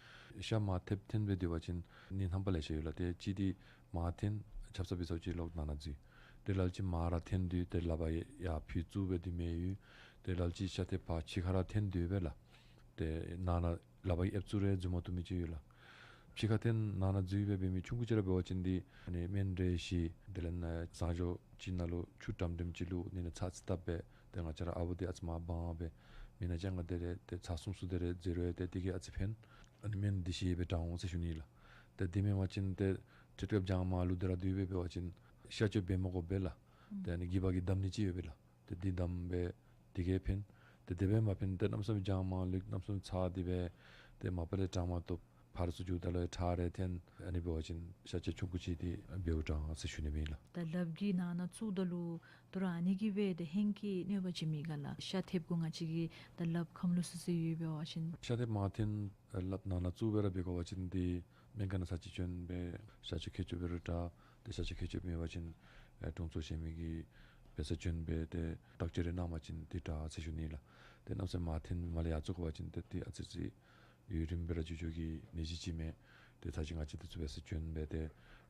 ཤ་མར་ཐེབས་ཐོན་སྦེ་སྡོད་པ་ཅིན་ནད་རྣམ་པ་ལེ་ཤ་ཡོད་ལགས། ཏེ་གཅིག་འདི་མར་ཐོན་ཆབ་གསང་འབད་ཚརཝ་ཅིག་ལོག་ནང་ན་འཛུལ། ཏེ་ལ་ལུ་ཅིག་མར་ར་ཐོན་སྡོད་ཏེ་ལག་པར་ཡར་ཕུད་བཙུགས་སྦེ་སྡོད་མི་ཡོད། ཏེ་ལ་ལུ་ཅིག་ཤ་ཐེབས་ཕར་ཕྱི་ཁར་ར་ཐོན་སྡོད་པས་ལགས། ཏེ་ནང་ན་ལག་པར་ཨེབ་བཙུགས་རུང་འཛུལ་མ་བཏུབ་མི་ཅིག་ཡོད་ལགས། ཕྱི་ཁར་ཐོན་ནང་ན་འཛུལ་སྦེ་འབད་མི་ཆུང་ཀུ་ཅིག་ར་འབད་བ་ཅིན་འདི་ཨ་ནི་སྨན་རེ་བཞེས། དེ་ལས་ནཱ་ཟངས་གཞོང་ཅིག་ནང་ལུ་ཆུ་ཀྲམ་ཀྲམ་ཅིག་བླུགས་ནི་ནང་ཚར་ཅིག་བཏབ་སྦེ་ཏེ་ང་བཅས་ར་ཨ་བོ་འདི་ཨ་ཙི་མར་སྦང་སྦེ་མི་ནང་ཅང་ག་དེ་རེ་ཏེ་ཚར་གསུམ་གསུམ་དེ་རེ་འཛུལ་རུང་ཏེ་དེ་གིས་ཨ་ཙི་ཕན། ཨ་ནི་སྨན་འདི་བཞེས་སྦེ་དྲང་འོང་ཟེར་ཞུ་ནི་ལགས། ཏེ་དེ་མེན་པ་ཅིན་ཏེ་ཊེཊ་ཀབ་གྱང་མར་ལུ་དེ་ར་སྡོད་སྦེ་འབད་བ་ཅིན་གཤག་བཅོས་འབད་མ་དགོ་པས་ལགས། ཏེ་ཨ་ནི་གི་བ་གི་བསྡམ་ནི་ཅིག་ཡོད་པས་ལགས། ཏེ་འདི་བསྡམས་སྦེ་དེ་གིས་ཕན། ཏེ་དེ་སྦེ་མ་ཕན་ཏེ་གནམ་མེད་ས་མེད་གྱང་མར་ལུ་གནམ་མེད་ས་མེད་ཚ་སྟེ་སྦེ་ཏེ་མ་པ་ལས་དྲང་མ་བཏུབ། ཕར་ཚུར་འགྱོཝ་ད་ལུ་ཁྲག་རེ་ཐོན། ཨ་ནི་འབད་བ་ཅིན་གཤག་བཅོས་ཆུང་ཀུ་ཅིག་འདི་འབདཝ་དྲག་ཟེར་ཞུ་ནི་སྦེ་ཨིན་ལགས། ད་ལགཔ་གི་ནང་ན་བཙུགསཔ་ད་ལུ་ད་རུང་ཨ་ནི་གིས་སྦེ་ཏེ་ཧེང་གི་གནོད་པ་ཅིག་མེད་ག་ལགས། ཤ་ཐེབས་གུ་ང་བཅས་ཀྱི་ད་ལགཔ་ཁམས་ལུ་སི་སི་ཡོད་འབད་བ་ཅིན། ཤ་ཐེབས་མར་ཐོན་ལགཔ་ནང་ན་བཙུགས་སྦེ་ར་འབད་དགོ་པ་ཅིན་འདི་སྨན་ཁང་ནང་ཚར་ཅིག་བྱོན་སྦེ་གཤག་བཅོས་མཁལ་མཆོག་འབད་རུང་དྲག། ཏེ་གཤག་བཅོས་མཁལ་མཆོག་མེད་པ་ཅིན་ཨེ་དྲུང་འཚོ་བྱོན་མི་གིས་འབད་སར་བྱོན་སྦེ་ཏེ་བརྟག་དཔྱད་རེ་གནང་པ་ཅིན་འདི་དྲག་ཟེར་ཞུ་ནི་ལགས། ཏེ་གནམ་མེད་ས་མེད་མར་ཐོན་མར་ལས་ཡར་བཙུགས་དགོ་པ་ཅིན་ཏེ་འདི་ཨ་ཙི་ཅིག་ཡུན་རིངམོ་སྦེ་ར་འགྱོ་འགྱོ་གི་ནད་གཞི་ཅིག་མས། ཏེ་ཚར་ཅིག་ང་བཅས་འདི་ཚུ་འབད་སར་བྱོན་སྦེ་ཏེ་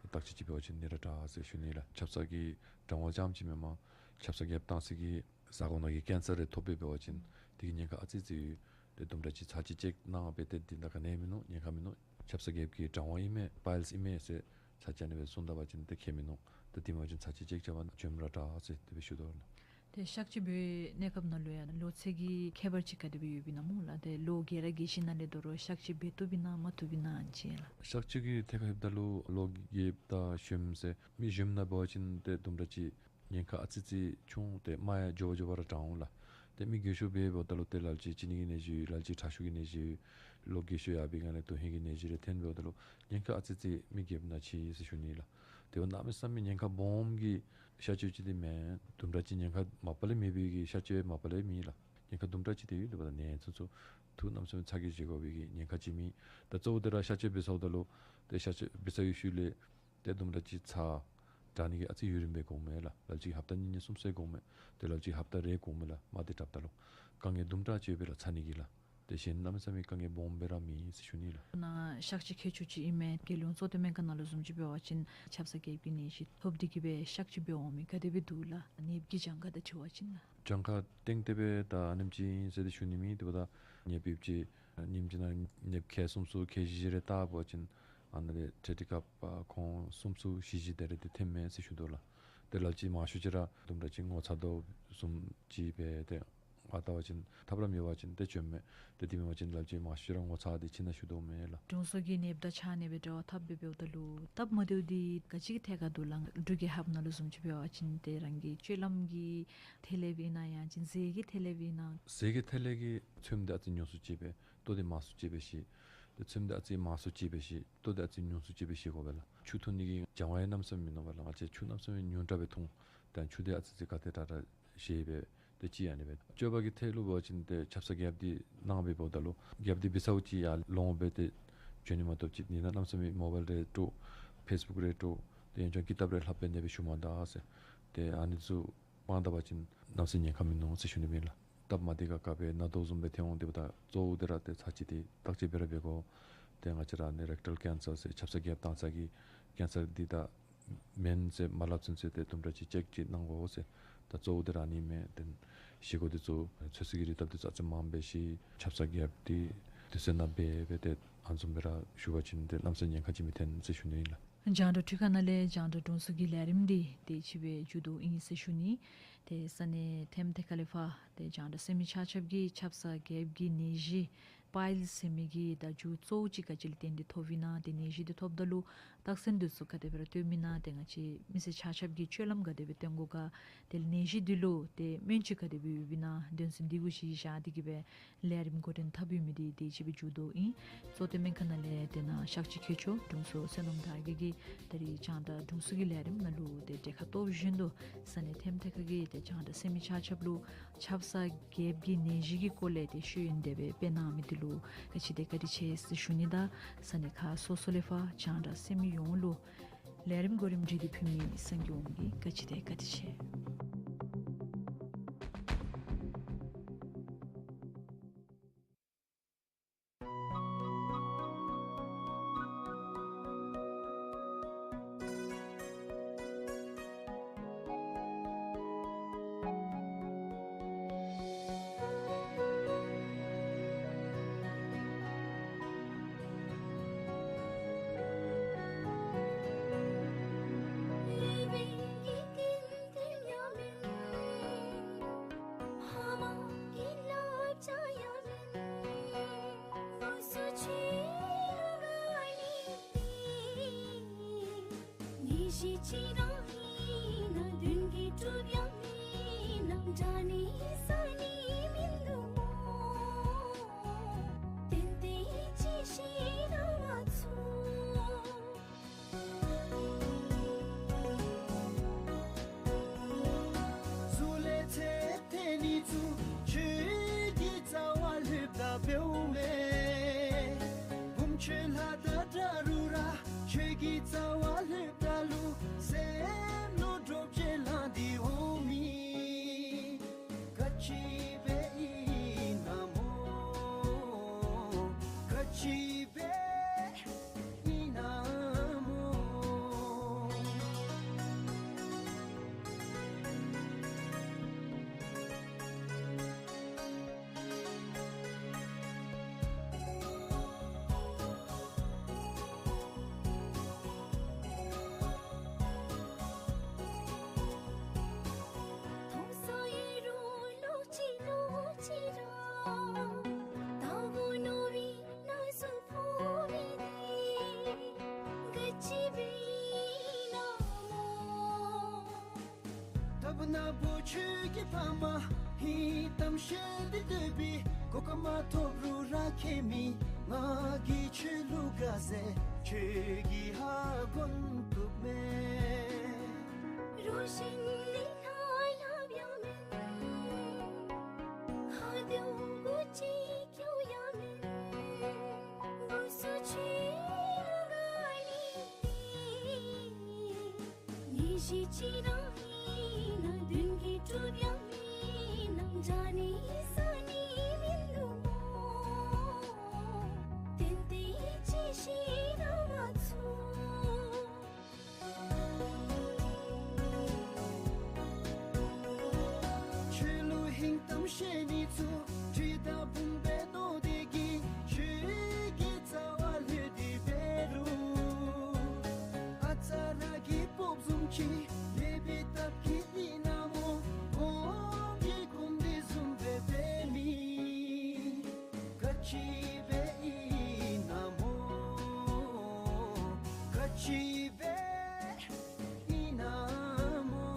བརྟག་དཔྱད་ཅིག་འབད་བ་ཅིན་ནི་ར་དྲག་ཟེར་ཞུ་ནི་ལགས། ཆབ་གསང་གི་གྲང་བ་རྐྱངམ་ཅིག་མེན་པར་ཆབ་གསང་རྒྱབ་བཏང་ས་གི་ས་གོ་ནང་གི་ཀེན་སར་རེ་ཐོབ་སྦེ་འབད་བ་ཅིན་དེ་གི་ཉེན་ཁ་ཨ་ཙི་ཅིག་ཡོད། ཏེ་དུམ་གྲ་ཅིག་ཚར་ཅིག་ཅེཀ་གནང་སྦེ་ཏེ་འདི་ནང་ག་ནི་མིན་ནུག། ཉེན་ཁ་མིན་ནུག། ཆབ་གསང་རྒྱབ་ཀྱི་གྲང་བ་ཨིན་མས་པའི་ལིསི་ཨིན་མས་ཟེར་ཚར་ཅིག་ཨ་ནི་སྦེ་གསུངས་ད་པ་ཅིན་ཏེ་ཁྱད་མིན་ནུག། ཏེ་དེ་མེན་པ་ཅིན་ཚར་ཅིག་ཅེཀ་རྐྱབ་པར་བྱོནམ་ར་དྲག་ཟེར་དེ་སྦེ་ཞུ་དོ་ལགས། ཏེ་གཤག་བཅོས་འབད་བའི་གནས་སྐབས་ནང་ལུ་ཡང་ལོ་ཚད་ཀྱི་ཁྱད་པར་ཅིག་ག་དེ་སྦེ་ཡོདཔ་ཨིན་ན་སྨོ་ལགས། ཏེ་ལོ་བརྒྱད་ར་བརྒལ་ཞིནམ་ལས་ད་རུང་གཤག་བཅོས་འབད་བཏུབ་ཨིན་ན་མ་བཏུབ་ཨིན་ན་ཨ་ནི་ཅིག་ལགས། གཤག་བཅོས་ཀྱི་ཐད་ཁར་ལྷོདཔ་ད་ལུ་ལོ་བརྒྱད་དང་གཞོནམ་ཟེར་མི་གཞོནམ་ནང་འབད་བ་ཅིན་ཏེ་དུམ་གྲ་ཅིག་ཉེན་ཁ་ཨ་ཙི་ཅིག་ཆུང་སྟེ་མར་ཡང་མགྱོགས་པ་མགྱོགས་པ་ར་དྲག་འོང་ལགས། ཏེ་མི་རྒས་ཤོས་འབདཝ་ད་ལུ་ཏེ་ལ་ལུ་ཅིག་གཅིན་སྙི་གི་ནད་གཞི་ཡོད། ལ་ལུ་ཅིག་ཁྲག་ཤུགས་ཀྱི་ནད་གཞི་ཡོད། ལོ་རྒས་ཤོས་ཡར་འབད་སྒང་ལས་དོན་ཧིང་གི་ནད་གཞི་རེ་ཐོན་འབདཝ་ད་ལུ་ཉེན་ཁ་ཨ་ཙི་ཅིག་མི་རྒསཔ་ནང་ཆེ་ཟེར་ཞུ་ནི་ལགས། ཏེ་འོ་གནམ་མེད་ས་མེད་ཉེན་ཁ་སྦོམ་གྱི་གཤག་བཅོས་ཅིག་འདི་མེན། དུམ་གྲ་ཅིག་ཉེན་ཁ་མ་པ་ལས་མེད་པའི་གི་གཤག་བཅོས་མ་པ་ལས་མེད་ལགས། ཉེན་ཁ་དུམ་གྲ་ཅིག་ཏེ་ཡོད། དེ་འབདཝ་ད་ནད་ཚུན་ཚོད་ཐུགས་གནམ་མེད་ས་མེད་ཚ་གྱང་བཞེས་དགོ་པའི་གི་ཉེན་ཁ་ཅིག་མེད། ད་གཙོ་བོ་དེ་ར་གཤག་བཅོས་འབད་ཚརཝ་ད་ལུ་ཏེ་གཤག་བཅོས་འབད་ཚར་བའི་ཤུལ་ལས་ཏེ་དུམ་གྲ་ཅིག་ཚར་དྲག་ནི་གི་ཨ་ཙི་ཡུན་རིངམོ་སྦེ་འགོརཝ་མས་ལགས། ལ་ལུ་ཅིག་ཧབ་ཏ་གཉིས་གཉིས་གསུམ་ཚུན་འགོརཝ་མས། ཏེ་ལ་ལུ་ཅིག་ཧབ་ཏ་རེ་འགོརཝ་མས་ལགས། མར་ཏེ་དྲགཔ་ད་ལུ་དཀའ་ངལ་དུམ་གྲ་ཅིག་ཡོད་པས་ལགས་ཚ་ནི་གི་ལགས། ཏེ་གཞན་གནམ་མེད་ས་མེད་དཀའ་ངལ་སྦོམ་སྦེ་ར་མེད་ཟེར་ཞུ་ནི་ལགས། ནཱ་གཤག་བཅོས་མཁལ་མཆོག་ཅིག་ཨིན་མས། རྒྱལ་ཡོངས་གཙུག་ལག་སྨན་ཁང་ནང་ལུ་བཟུམ་ཅིག་འབད་བ་ཅིན་ཆབ་གསང་རྒྱབ་ཀྱི་ནད་གཞི་ཐོབ་སྟེ་གི་སྦེ་གཤག་བཅོས་འབད་འོང་མི་ག་དེ་སྦེ་འདུག་ལགས། ནདཔ་ཀྱི་གྱངས་ཁ་དང་འཁྲིལ་བ་ཅིན་ལགས། གྱངས་ཁ་གཏན་གཏན་སྦེ་ད་ཨ་ནེམ་ཅིག་ཨིན་ཟེར་ཏེ་ཞུ་ནི་མེད། དེ་འབདཝ་ད་ནདཔ་ཅིག་ཉིནམ་གཅིག་ནང་ནདཔ་ཁལ་གསུམ་གསུམ་ཁལ་བཞི་བཞི་རེ་བལྟ་བ་ཅིན་ཨ་ནཱ་ལས་ཊེཊ་ཀབ་ཁོང་གསུམ་གསུམ་བཞི་བཞི་དེ་རེ་ཏེ་ཐོནམ་མས་ཟེར་ཞུ་དོ་ལགས། ཏེ་ལ་ལུ་ཅིག་མང་ཤོས་ཅིག་ར་དུམ་གྲ་ཅིག་ངོ་ཚ་དོ་བཟུམ་ཅིག་སྦེ་ཏེ་ཨ་བལྟ་བ་ཅིན་ཐབས་ར་མེད་པ་ཅིན་ཏེ་བྱོནམ་མས། ཏེ་དེ་མེན་པ་ཅིན་ལ་ལུ་ཅིག་མང་ཤོས་ཅིག་ར་ངོ་ཚ་སྟེ་ཁྱིམ་ནང་བཞུགས་དོ་མས་ལགས། དྲུང་འཚོ་གིས་ནདཔ་དང་ཕྱག་ནདཔ་སྦེ་འབྲེལ་བ་འཐབ་སྦེ་འབདཝ་ད་ལུ་སྟབས་མ་བདེཝ་འདི་ག་ཅི་གི་ཐད་ཁར་འདུག་ལགས། འབྲུག་རྒྱལ་ཁབ་ནང་ལུ་བཟུམ་ཅིག་འབད་བ་ཅིན་ཏེ་རང་གི་སྤྱོད་ལམ་གྱི་ཐད་ལས་སྦེ་ཨིན་ན་ཡང་ཅིན་ཟས་ཀྱི་ཐད་ལས་སྦེ་ཨིན་ན། ཟས་ཀྱི་ཐད་ལས་ཀྱི་ཚོདམ་འདི་ཨ་ཙི་ཉུང་སུ་ཅིག་སྦེ་ལྟོ་འདི་མང་སུ་ཅིག་སྦེ་བཞེས། ཏེ་ཚོདམ་འདི་ཨ་ཙི་མང་སུ་ཅིག་སྦེ་བཞེས། ལྟོ་འདི་ཨ་ཙི་ཉུང་སུ་ཅིག་སྦེ་བཞེས་དགོ་པས་ལགས། ཆུ་འཐུང་ནི་གི་གྱངས་ཁ་ཡང་གནམ་མེད་ས་མེད་མིན་འདུག་པས་ལགས། ང་བཅས་ཆུ་གནམ་མེད་ས་མེད་ཉུང་དྲགས་སྦེ་འཐུང་། ད་ཆུ་འདི་ཨ་ཙི་ཅིག་ག་དེ་དྲག་དྲག་བཞེས་སྦེ་ཏེ་ཅིག་ཨ་ནི་སྦེ། སྤྱོད་པ་གི་ཐད་ལུ་འབད་བ་ཅིན་ཏེ་ཆབ་གསང་རྒྱབ་འདི་གནང་སྦེ་འབདཝ་ད་ལུ་རྒྱབ་འདི་འབད་ཚརཝ་ཅིག་ཡར་ལོང་སྦེ་ཏེ་བྱོན་ནི་མ་གཏོགས་ཅིག་ནི་ནང་གནམ་མེད་ས་མེད་མོ་བཱའིལ་རེ་དཀྲོག། ཕེསི་བུཀ་རེ་དཀྲོག། ཏེ་ཡང་ཅིན་ཀི་ཏབ་རེ་ལྷབ་སྦེ་ཨ་ནི་སྦེ་བཞུགས་མ་ད་ཟེར། ཏེ་ཨ་ནི་ཚུ་སྤང་ད་པ་ཅིན་གནམ་མེད་ས་མེད་ཉེན་ཁ་མིན་ནུག་ཟེར་ཞུ་ནི་སྦེ་ཨིན་ལགས། སྟབས་མ་བདེ་ཁག་ཁ་སྦེ་ན་དོ་བཟུམ་སྦེ་ཐོན་འོང་། དེ་འབདཝ་ད་གཙོ་བོ་འདི་ར་ཏེ་ཚར་ཅིག་ཏེ་བརྟག་དཔྱད་འབད་ར་འབད་དགོ། ཏེ་ང་བཅས་ར་ཨ་ནི་རེཀ་ཊལ་ཀེན་སར་ཟེར་ཆབ་གསང་རྒྱབ་བཏང་ས་གི་ཀེན་སར་འདི་ད་ མེན་ཟེར་མ་སླབ་ཚུན་ཚོད་ཏེ་དུམ་གྲ་ཅིག་ཅེཀ་ཅིག་གནང་དགོ་ཟེར། ད་གཙོ་བོ་འདི་ར་ཨ་ནི་མས། ཏེ་བཞེས་སྒོ་འདི་ཚུ་ཚོད་བསྲེ་གི་རིགས་དང་འདི་ཚུ་ཨ་ཙི་མངམ་སྦེ་བཞེས། ཆབ་གསང་རྒྱསཔ་འདི་དུས་ཚོད་ནང་འབད་སྦེ་ཏེ་ཨ་ནི་བཟུམ་སྦེ་ར་ཞུ་བ་ཅིན་ཏེ་ལམ་སང་ཉེན་ཁ་ཅིག་མི་ཐོན་ཟེར་ཞུ་ནི་ཨིན་ལགས། རྒྱང་བསྒྲགས་འཕྲུལ་ཁང་ནང་ལས་རྒྱང་བསྒྲགས་དྲུང་འཚོ་གི་ལས་རིམ་འདི་དེ་ཅིག་སྦེ་མཇུག་བསྡུཝ་ཨིན་ཟེར་ཞུ་ནི། ཏེ་ས་གནས་ཐེམ་ཐེ་ཁ་ལས་ཕར་ཏེ་རྒྱང་བསྒྲགས་ཟེར་མི་ཆ་ཁྱབ་ཀྱིས་ཆབ་གསང་རྒྱསཔ་གི་ནད་གཞི་པའི་ལིསི་ཟེར་མི་གི་བརྡ་བརྒྱུད་གཙོ་བོ་ཅིག་ག་ཅི་ལས་བརྟེན་ཏེ་ཐོབ་ཨིན་ན། ཏེ་ནད་གཞི་འདི་ཐོབ་ད་ལུ་རྟགས་མཚན་འདི་ཚུ་ག་དེ་སྦེ་ར་སྟོནམ་ཨིན་ན། ཏེ་ང་བཅས་མི་སེར་ཆ་ཁྱབ་ཀྱིས་སྤྱོད་ལམ་ག་དེ་སྦེ་སྟོན་དགོ་ག། ཏེ་ནད་གཞི་འདི་ལུ་ཏེ་སྨན་བཅོས་ག་དེ་སྦེ་ཡོདཔ་ཨིན་ན། དོན་ཚན་འདི་གུ་གཞི་བཞག་སྟེ་གི་སྦེ་ལས་རིམ་འགོ་འདྲེན་འཐབ་ཡོད་མི་འདི་དེ་ཅིག་སྦེ་མཇུག་བསྡུཝ་ཨིན། གཙོ་བསྟེན་སྨན་ཁང་ནང་ལས་ཏེ་ནཱ་གཤགས་གཅིག་མཁས་མཆོག་དྲུང་འཚོ་བསོད་ནམས་དར་རྒྱས་ཀྱིས་ད་རིས་རྒྱང་བསྒྲགས་དྲུང་འཚོ་གི་ལས་རིམ་ནང་ལུ་ཏེ་གྲལ་ཁར་གཏོགསཔ་བཞིན་དུ་ས་གནས་ཐེམ་ཐེ་ཁ་གི་ཏེ་རྒྱང་བསྒྲགས་ཟེར་མི་ཆ་ཁྱབ་ལུ་ཆབ་གསང་རྒྱསཔ་གི་ནད་གཞི་གི་སྐོར་ལས་ཏེ་ཤེས་ཡོན་དེ་སྦེ་སྤེལ་གནང་མི་འདི་ལུ་ག་ཅི་དེ་བཀའ་དྲིན་ཆེ་ཟེར་ཞུ་ནི། ད་ས་གནས་ཁག་སོ་སོ་ལས་ཕར་རྒྱང་བསྒྲགས་ཟེར་མི་ཡོངས་ལུ་ལས་རིམ་གོ་རིམ་སྒྲིག་སྟེ་ཕུལ་མི་སངས་རྒྱས་དབང་མོ་གིས་ག་ཅི་དེ་བཀའ་དྲིན་ཆེ། གཟུགས་ལས་ཚེ་འདི་ནས་ཚུར་ཁྱོད་ཀྱི་རྩ་བ་ལྷོདཔ་ད་འབདཝ་མས། བུམོ་ཁྱོད་ལྷ་དང་འདྲ་རུང་ར་ཁྱོད་ཀྱི་རྩ་བ་ལྷོདཔ་ད་ལུ་སེམས་ལུ་འདྲོག་བྱེལ་ལངས་ཏེ་འོང་མི་ག་ཅི་འབད་ཨིན་ན་མོ། ག་ཅི་འབད་ཨིན་ན་མོ། ད་བུ་ནག་པོ་ཁྱོད་ཀྱི་ཕ་མ་ཧིང་གཏམ་བཤད་འདི་འདོད་པའི་གོ་སྐབས་མ་ཐོབ་རུང་ར་ཁྱད་མེད། ང་གིས་ཁྱོད་ལུ་ག་ཟེར་ཁྱོད་ཀྱི་ཧ་གོ་བཏུབ་མས། རོ་བཞིན་ནི་ལྷ་ལྷབ་ཡང་མེན། ཧ་དེའུ་གུ་ཅིག་ཁྱོད་ཡང་མེན། འུ་ཚུ་ཆོས་ལུ་ག་ནི་ཏེ། ནད་གཞི་ཅིག་ར་ཨིན་ན་གདོན་གྱིས་དཀྲུགས་ཡང་མེན་ན། འདྲ་ནི་ཟ་ནི་མིན་འདུག་སྨོ། ཏན་ཏན་ཅིག་ཤེས་ད་མ་ཚུགས། ཁྱོད་ལུ་ཧིང་གཏམ་བཤད་ནི་ཚུ་དྲི་དང་བུམ་པའི་མནོ་དེ་གིས་ཁྱོད་ཀྱི་རྩ་བ་ལྷོད་དེ་འབད་རུང་ཨ་ཙ་ར་གི་སྤོབས་བཟུམ་ཅིག་ནད་པའི་སྟབས་ཀྱིས་ཨིན་ན་སྨོ། གོམ་གྱིས་གོམ་དེ་བཟུམ་སྦེ་འབད་མི་ག་ཅི་འབད་ཨིན་ན་སྨོ། ག་ཅི་འབད་ཨིན་ན་སྨོ།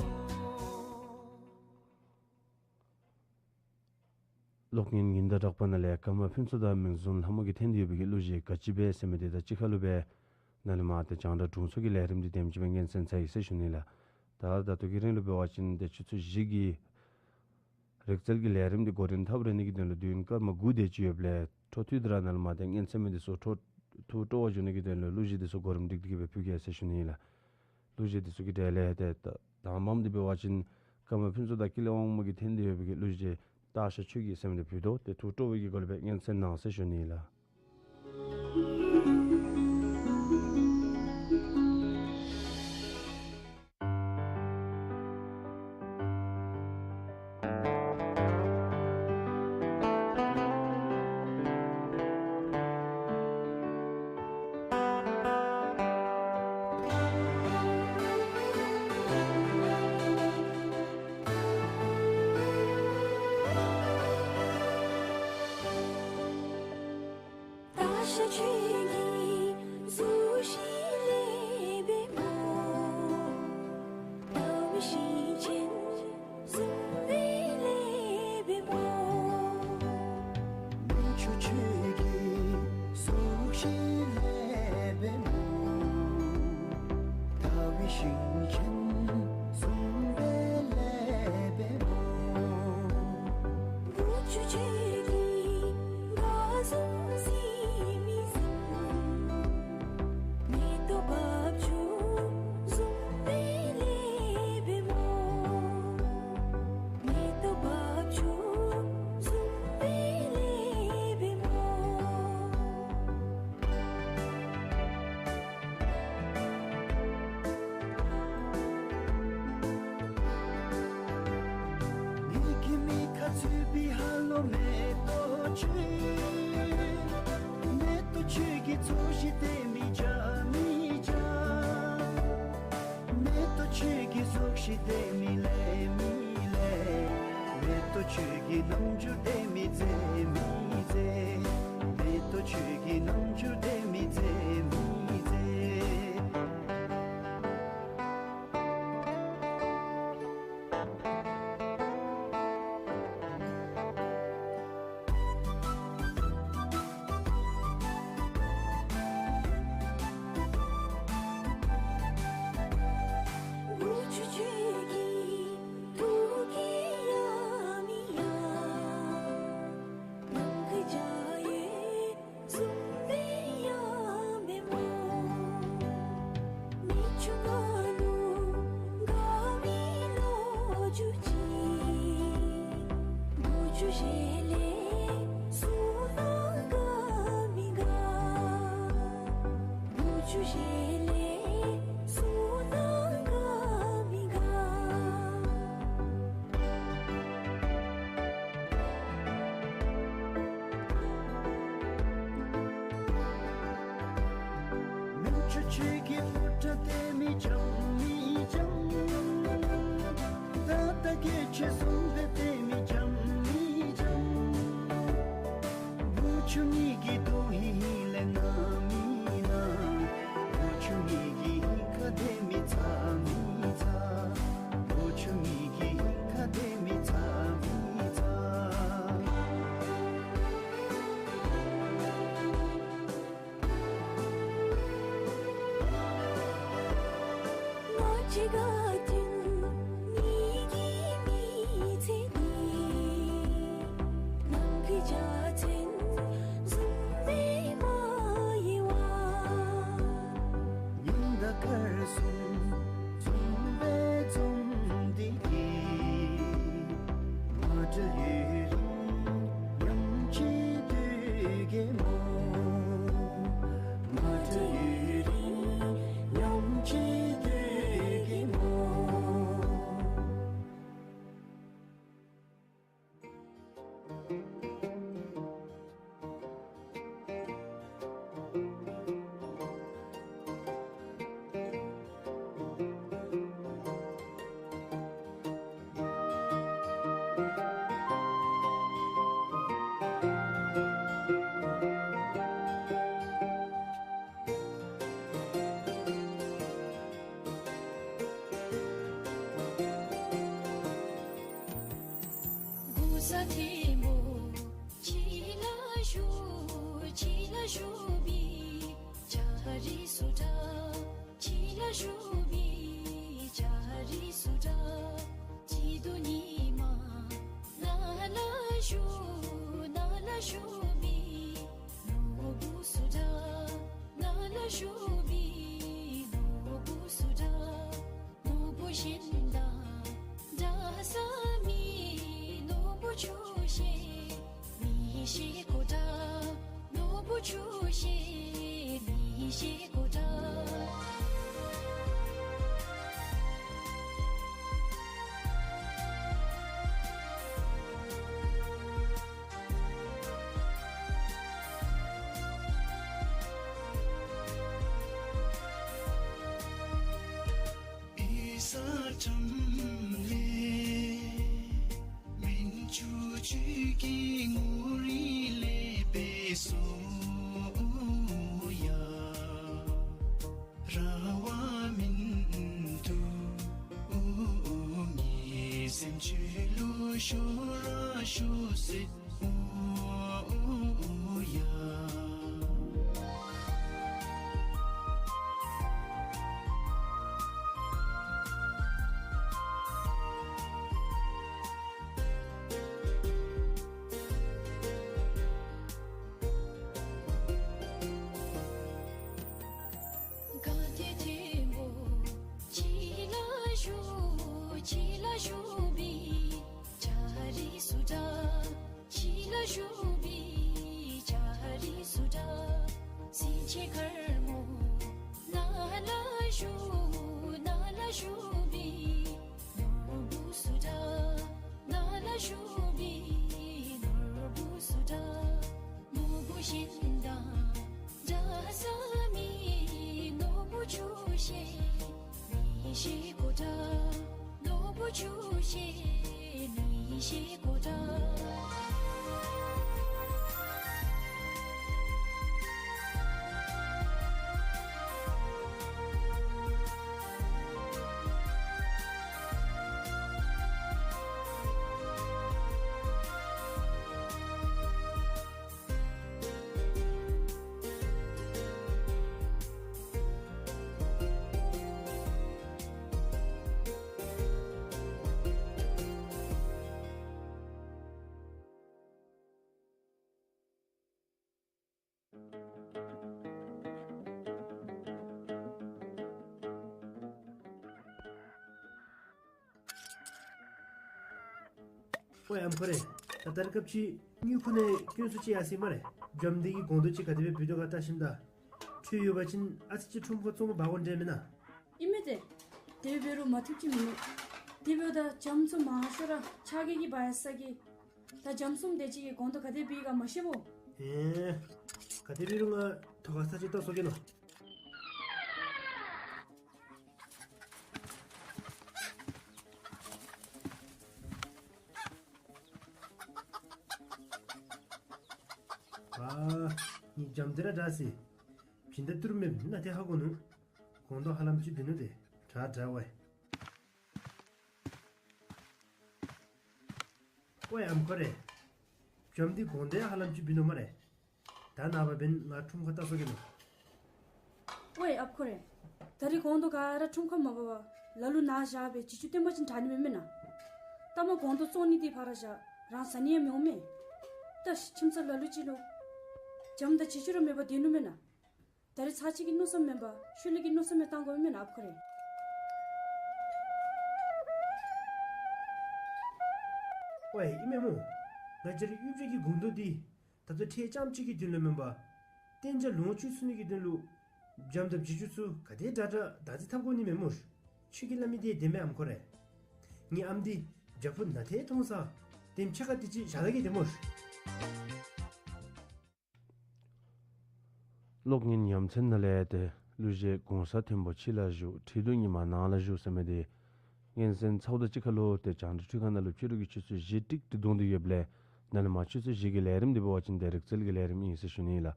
གློག་བརྙན་ཉི་ཟླ་གྲགས་པ་ནང་ལས་ཀརྨ་ཕུན་ཚོགས་དང་མིག་བཟུང་ལྷ་མོ་གི་འཐེན་ཏེ་ཡོད་པའི་གི་གླུ་གཞས་ག་ཅི་འབད་ཟེར་མི་དེ་དང་གཅིག་ཁར་ལུ་སྦེ་ནཱ་ལས་མར་ཏེ་རྒྱང་བསྒྲགས་དྲུང་འཚོ་གི་ལས་རིམ་འདི་དེམ་ཅིག་སྦེ་སྙན་སེང་ཚར་ཡི་ཟེར་ཞུ་ནི་ལགས། ད་ད་ལྟོ་གི་རིང་ལུ་འབད་བ་ཅིན་ཏེ་ཆུ་ཚོད་བཞི་གི་རིག་རྩལ་གྱི་ལས་རིམ་འདི་འགོ་འདྲེན་འཐབ་རན་ནི་གི་དོན་ལུ་དུས་ཡུན་སྐར་མ་དགུ་དེ་ཅིག་ཡོདཔ་ལས་འཕྲོ་མཐུད་དེ་ར་ནཱ་ལས་མར་ཏེ་སྙན་སེང་མི་འདི་ཚུ་འཕྲོ་ཐུགས་སྤྲོ་བ་འཇུག་ནི་གི་དོན་ལུ་གླུ་གཞས་འདི་ཚུ་གོ་རིམ་སྒྲིག་སྟེ་གི་སྦེ་ཕུལ་གེ་ཟེར་ཞུ་ནི་ལགས། གླུ་གཞས་འདི་ཚུ་གི་གྲས་ལས་ཏེ་ད་དང་པམ་འདི་འབད་བ་ཅིན་ཀརྨ་ཕུན་ཚོགས་དང་ཀུན་ལེགས་དབང་མོ་གིས་འཐེན་ཏེ་ཡོད་པའི་གི་གླུ་གཞས་སྟག་ཤར་ཆོས་སྐྱིད་ཟེར་མི་འདི་ཕུལ་དོ། ཏེ་ཐུགས་སྤྲོ་བའི་གི་སྒོ་ལས་སྦེ་སྙན་སེང་གནང་ཟེར་ཞུ་ནི་ལགས། ཤཱཀྱ་ཁྱོད་ཀྱི་གཟུགས་ཤིག་ལེགས་པའི་མོ། དག་པའི་ཞིང་ཆེན་བཟུམ་སྦེ་ལེགས་པའི་མོ། སྨན་ཆུང་ཁྱོད་ཀྱི་གཟུགས་ཤིག་ལེགས་པའི་མོ། དག་པའི་ཞིང་ཆེན་བཟུམ་སྦེ་ལེགས་པའི་མོ། བུ་ཆུང་ཁྱོད་ཀྱི་ག་བཟུམ་སྲིད་མི་བཟུམ། མེ་ཏོག་བབས་ཆུ་བཟུམ་སྦེ་ལེགས་པའི་མོ། མེ་ཏོག་བབས་ཆུ་བཟུམ་སྦེ་ལེགས་པའི་མོ། ངེ་གི་མིག་ཁར་ཚུད་པའི་ཧ་ལོ་མེ་ཏོག་ཁྱོད། མེ་ཏོག་ཁྱོད་ཀྱི་ཚོར་ཤེས་དེ་མི་འཇའ་མི་འཇའ། མེ་ཏོག་ཁྱོད་ཀྱི་གཟུགས་ཤིག་དེ་མི་ལེགས་མི་ལེགས། མེ་ཏོག་ཁྱོད་ཀྱི་རྣམ་འགྱུར་དེ་མི་མཛེས་མི་མཛེས། མེ་ཏོག་ཁྱོད་ཀྱི་རྣམ་འགྱུར་དེ་མི་མཛེས་མི་མཛེས། བུ་ཆུང་ཁྱོད་ཀྱི་ཐུགས་ཀྱི་ཡང་མི་ཡང་། ནམ་མཁའི་འཇའ་འོད་བཟུམ་སྦེ་ཡངས་པའི་མོ། མི་ཆུང་ང་ལུ་དགའ་མི་ལོ་རྒྱུས་ཅིག། བུ་ཆུང་གཞན་ལས་སུ་ནང་དགའ་མི་དགའ། བུ་ཆུང་གཞན་ལས་སུ་ནང་དགའ་མི་དགའ། སྨན་ཆུང་ཁྱོད་ཀྱི་སྤུ་ཁྲ་དེ་མི་འཇམ་མི་འཇམ། ད་ལྟ་སྐད་ཆ་གསུངས་པའི་དེ་མི་འཇམ་མི་འཇམ། བུ་ཆུང་ངེ་གི་དོན་ཧིང་ཧིང་ལས་ན་མི་ན། བུ་ཆུང་ངེ་གི་ཧིང་ཁ་དེ་མི་ཚ་མི་ཚ། བུ་ཆུང་ངེ་གི་ཧིང་ཁ་དེ་མི་ཚ་མི་ཚ། ང་བཅས་དགའ་སྟོན་གཉིས་ཀྱི་མི་ཚེ་འདི། ནམ་མཁའི་འཇའ་ཚོན་བཟུམ་སྦེ་མ་ཡལ་བར། ཉི་ཟླ་སྐར་གསུམ་བཟུམ་སྦེ་འཛོམས་ཏེ་གི། མ་བྲལ་ཡུན་རིང་མཉམ་གཅིག་སྡོད་གེ་མོ། མ་བྲལ་ཡུན་རིང་མཉམ་གཅིག་སྡོད་གེ་མོ། གོ་ས་ཐིམ་པོ་ཕྱི་ལ་བཞུགས། ཕྱི་ལ་བཞུགས་པའི་ལྕགས་རི་སུ་འདྲ། ཕྱི་ལ་བཞུགས་པའི་ལྕགས་རི་སུ་འདྲ། སྐྱིད་སྡུག་ཉི་མ་ནང་ལ་བཞུགས། ནང་ལ་བཞུགས་པའི་ནོར་བུ་སུ་འདྲ། ནང་ལ་བཞུགས་པའི་ནོར་བུ་སུ་འདྲ། ནོར་བུ་གཞན་དང་འདྲ་ས་མེད། ནོར་བུ་ཆུང་ཤོས་མི་ཤེས་གོ་འདྲ། ནོར་བུ་ཆུང་ཤོས་མི་ཤེས་གོ་འདྲ། ཨེ་ས་ཁྲམ་ལས་སྨན་ཆུང་ཁྱོད་ཀྱི་ངོ་རིས་ལེགས་པས་སོ། ཁྱེད་མཁར་མོ་ནང་ལ་བཞུགས། ནང་ལ་བཞུགས་པའི་ནོར་བུ་ཚུ་འདྲ། ནང་ལ་བཞུགས་པའི་ནོར་བུ་ཚུ་འདྲ། ནོར་བུ་གཞན་དང་འདྲ་ས་མེད། ནོར་བུ་ཆུ་ཤེལ་མི་ཤེས་གོ་འདྲ། ནོར་བུ་ཆུ་ཤེལ་མི་ཤེས་གོ་འདྲ། ཨོའི་ཨམ་ཁོ་རེ། ད་ད་རེས་སྐབས་ཅིག་དངུལ་ཁུག་ནང་སྐྱོན་སུ་ཅིག་ཡར་སོ་ཡི་སྨ་རེ། བྱམས་འདི་གིས་སྒོང་རྡོག་ཅིག་ག་དེ་སྦེ་འབུད་དོ་ག་བལྟ་ཞིནམ་ད། འཕྲོད་ཡོད་པ་ཅིན་ཨ་ཙི་ཅིག་ཁྲོམ་ཁར་བཙོང་པར་འབག་དགོ་འདྲས་མེན་ན། ཨིན་མས་ཏེ། དེ་འབད་རུང་མ་བཏུབ་ཅིག་མིན་ནུག། དེ་འབདཝ་ད་བྱམས་ཚུ་མང་ཤོས་ར་ཕྱགས་སྒྱིད་ཀྱིས་འབག་ཡར་སོ་ཡི། ད་བྱམས་གསུམ་དེ་ཅིག་གིས་སྒོང་རྡོག་ག་དེ་འབུད་ཡི་ག་མ་ཤེས་པོ། ཨེ། ག་དེ་འབད་རུང་ང་ཐོག་ཁར་ས་ཅིག་བལྟ་སོང་གེ་ནོ། ཨ་ནི་བྱམས་འདི་ར་དྲག་སོ་ཡི། སྦྱིན་བདག་ཏི་རུ་མེན་ན་ཏེ་ཧ་གོ་ནུག། སྒོང་རྡོག་ཧ་ལམ་ཅིག་འབུད་ནུག་ཏེ། དྲག་དྲག་པས། ཨོའི་ཨམ་ཁོ་རེ། བྱམས་འདི་སྒོང་རྡོག་ཧ་ལམ་ཅིག་འབུད་ནུག་སྨ་རེ། ད་ནངས་པ་འབདན་ང་ཁྲོམ་ཁར་བལྟ་སོང་གེ་ནོ། ཨོའི་ཨམ་ཁོ་རེ། ད་རེས་སྒོང་རྡོག་ག་ར་ཁྲོམ་ཁར་མ་འབག་པར་ལ་ལུ་ནཱ་བཞག་སྦེ་བྱི་ཅུང་བཏོན་པ་ཅིན་དྲག་ནི་མེན་མེན་ན། ལྟ་མ་སྒོང་རྡོག་བཙོང་ནི་འདི་ཕར་བཞག། རང་ཟ་ནི་ཡང་མི་འོང་མས། ད་ཁྱིམ་ཚང་ལ་ལུ་ཅིག་ལུ་བྱམས་དང་བྱི་ཅུང་ར་མེད་པར་སྡོད་ནུག་མེན་ན། ད་རེས་ཚར་གཅིག་གི་མནོ་བསམ་མེན་པར་ཤུལ་ལས་ཀྱི་མནོ་བསམ་ཡང་བཏང་དགོ་མེན་ན་ཨམ་ཁོ་རེ། ཨོའི་ཨིན་མས་སྨོ། ང་བཅས་རའི་གཡུས་སྦྲེལ་གྱི་སྒོང་རྡོག་འདི་ད་ལྟོ་ཁྲལ་རྐྱངམ་ཅིག་གི་དོན་ལུ་མེན་པར་གཏན་འཇགས་ལོངས་སྤྱོད་ཚུགས་ནི་གི་དོན་ལུ་བྱམས་དང་བྱི་ཅུང་ཚུ་ག་དེ་དྲག་དྲག་བདག་འཛིན་འཐབ་དགོ་ནི་མས་སྨོ། ཁྱོད་ཀྱིས་སླབ་མི་འདི་བདེན་པས་ཨམ་ཁོ་རེ། ངེའི་ཨམ་འདི་བྱ་ཕོ་ནཱ་ཏེ་མཐོང་ས་དེམ་ཅིག་ཁར་དེ་ཅིག་བཞག་ད་གེ་ཏེ་སྨོ། གློག་བརྙན་ཡ་མཚན་ནང་ལས་ཏེ་གླུ་གཞས་གོང་ས་མཐོན་པོ་ཕྱི་ལ་བཞུགས། ཁྲི་གདུགས་ཉི་མ་ནང་ལ་བཞུགས་ཟེར་མི་འདི་སྙན་གསན་ཚརཝ་ད་གཅིག་ཁར་ལུ་ཏེ་རྒྱང་བསྒྲགས་ཁང་ནང་ལུ་ཕྱི་རུ་གི་ཆུ་ཚོད་བཞི་ཀྲིག་ཀྲི་བརྡུངས་ཏེ་ཡོདཔ་ལས་ནཱ་ལས་མར་ཆུ་ཚོད་བཞི་གི་ལས་རིམ་འདི་འབད་བ་ཅིན་ཏེ་རིག་རྩལ་གྱི་ལས་རིམ་ཨིན་ཟེར་ཞུ་ནི་ལགས།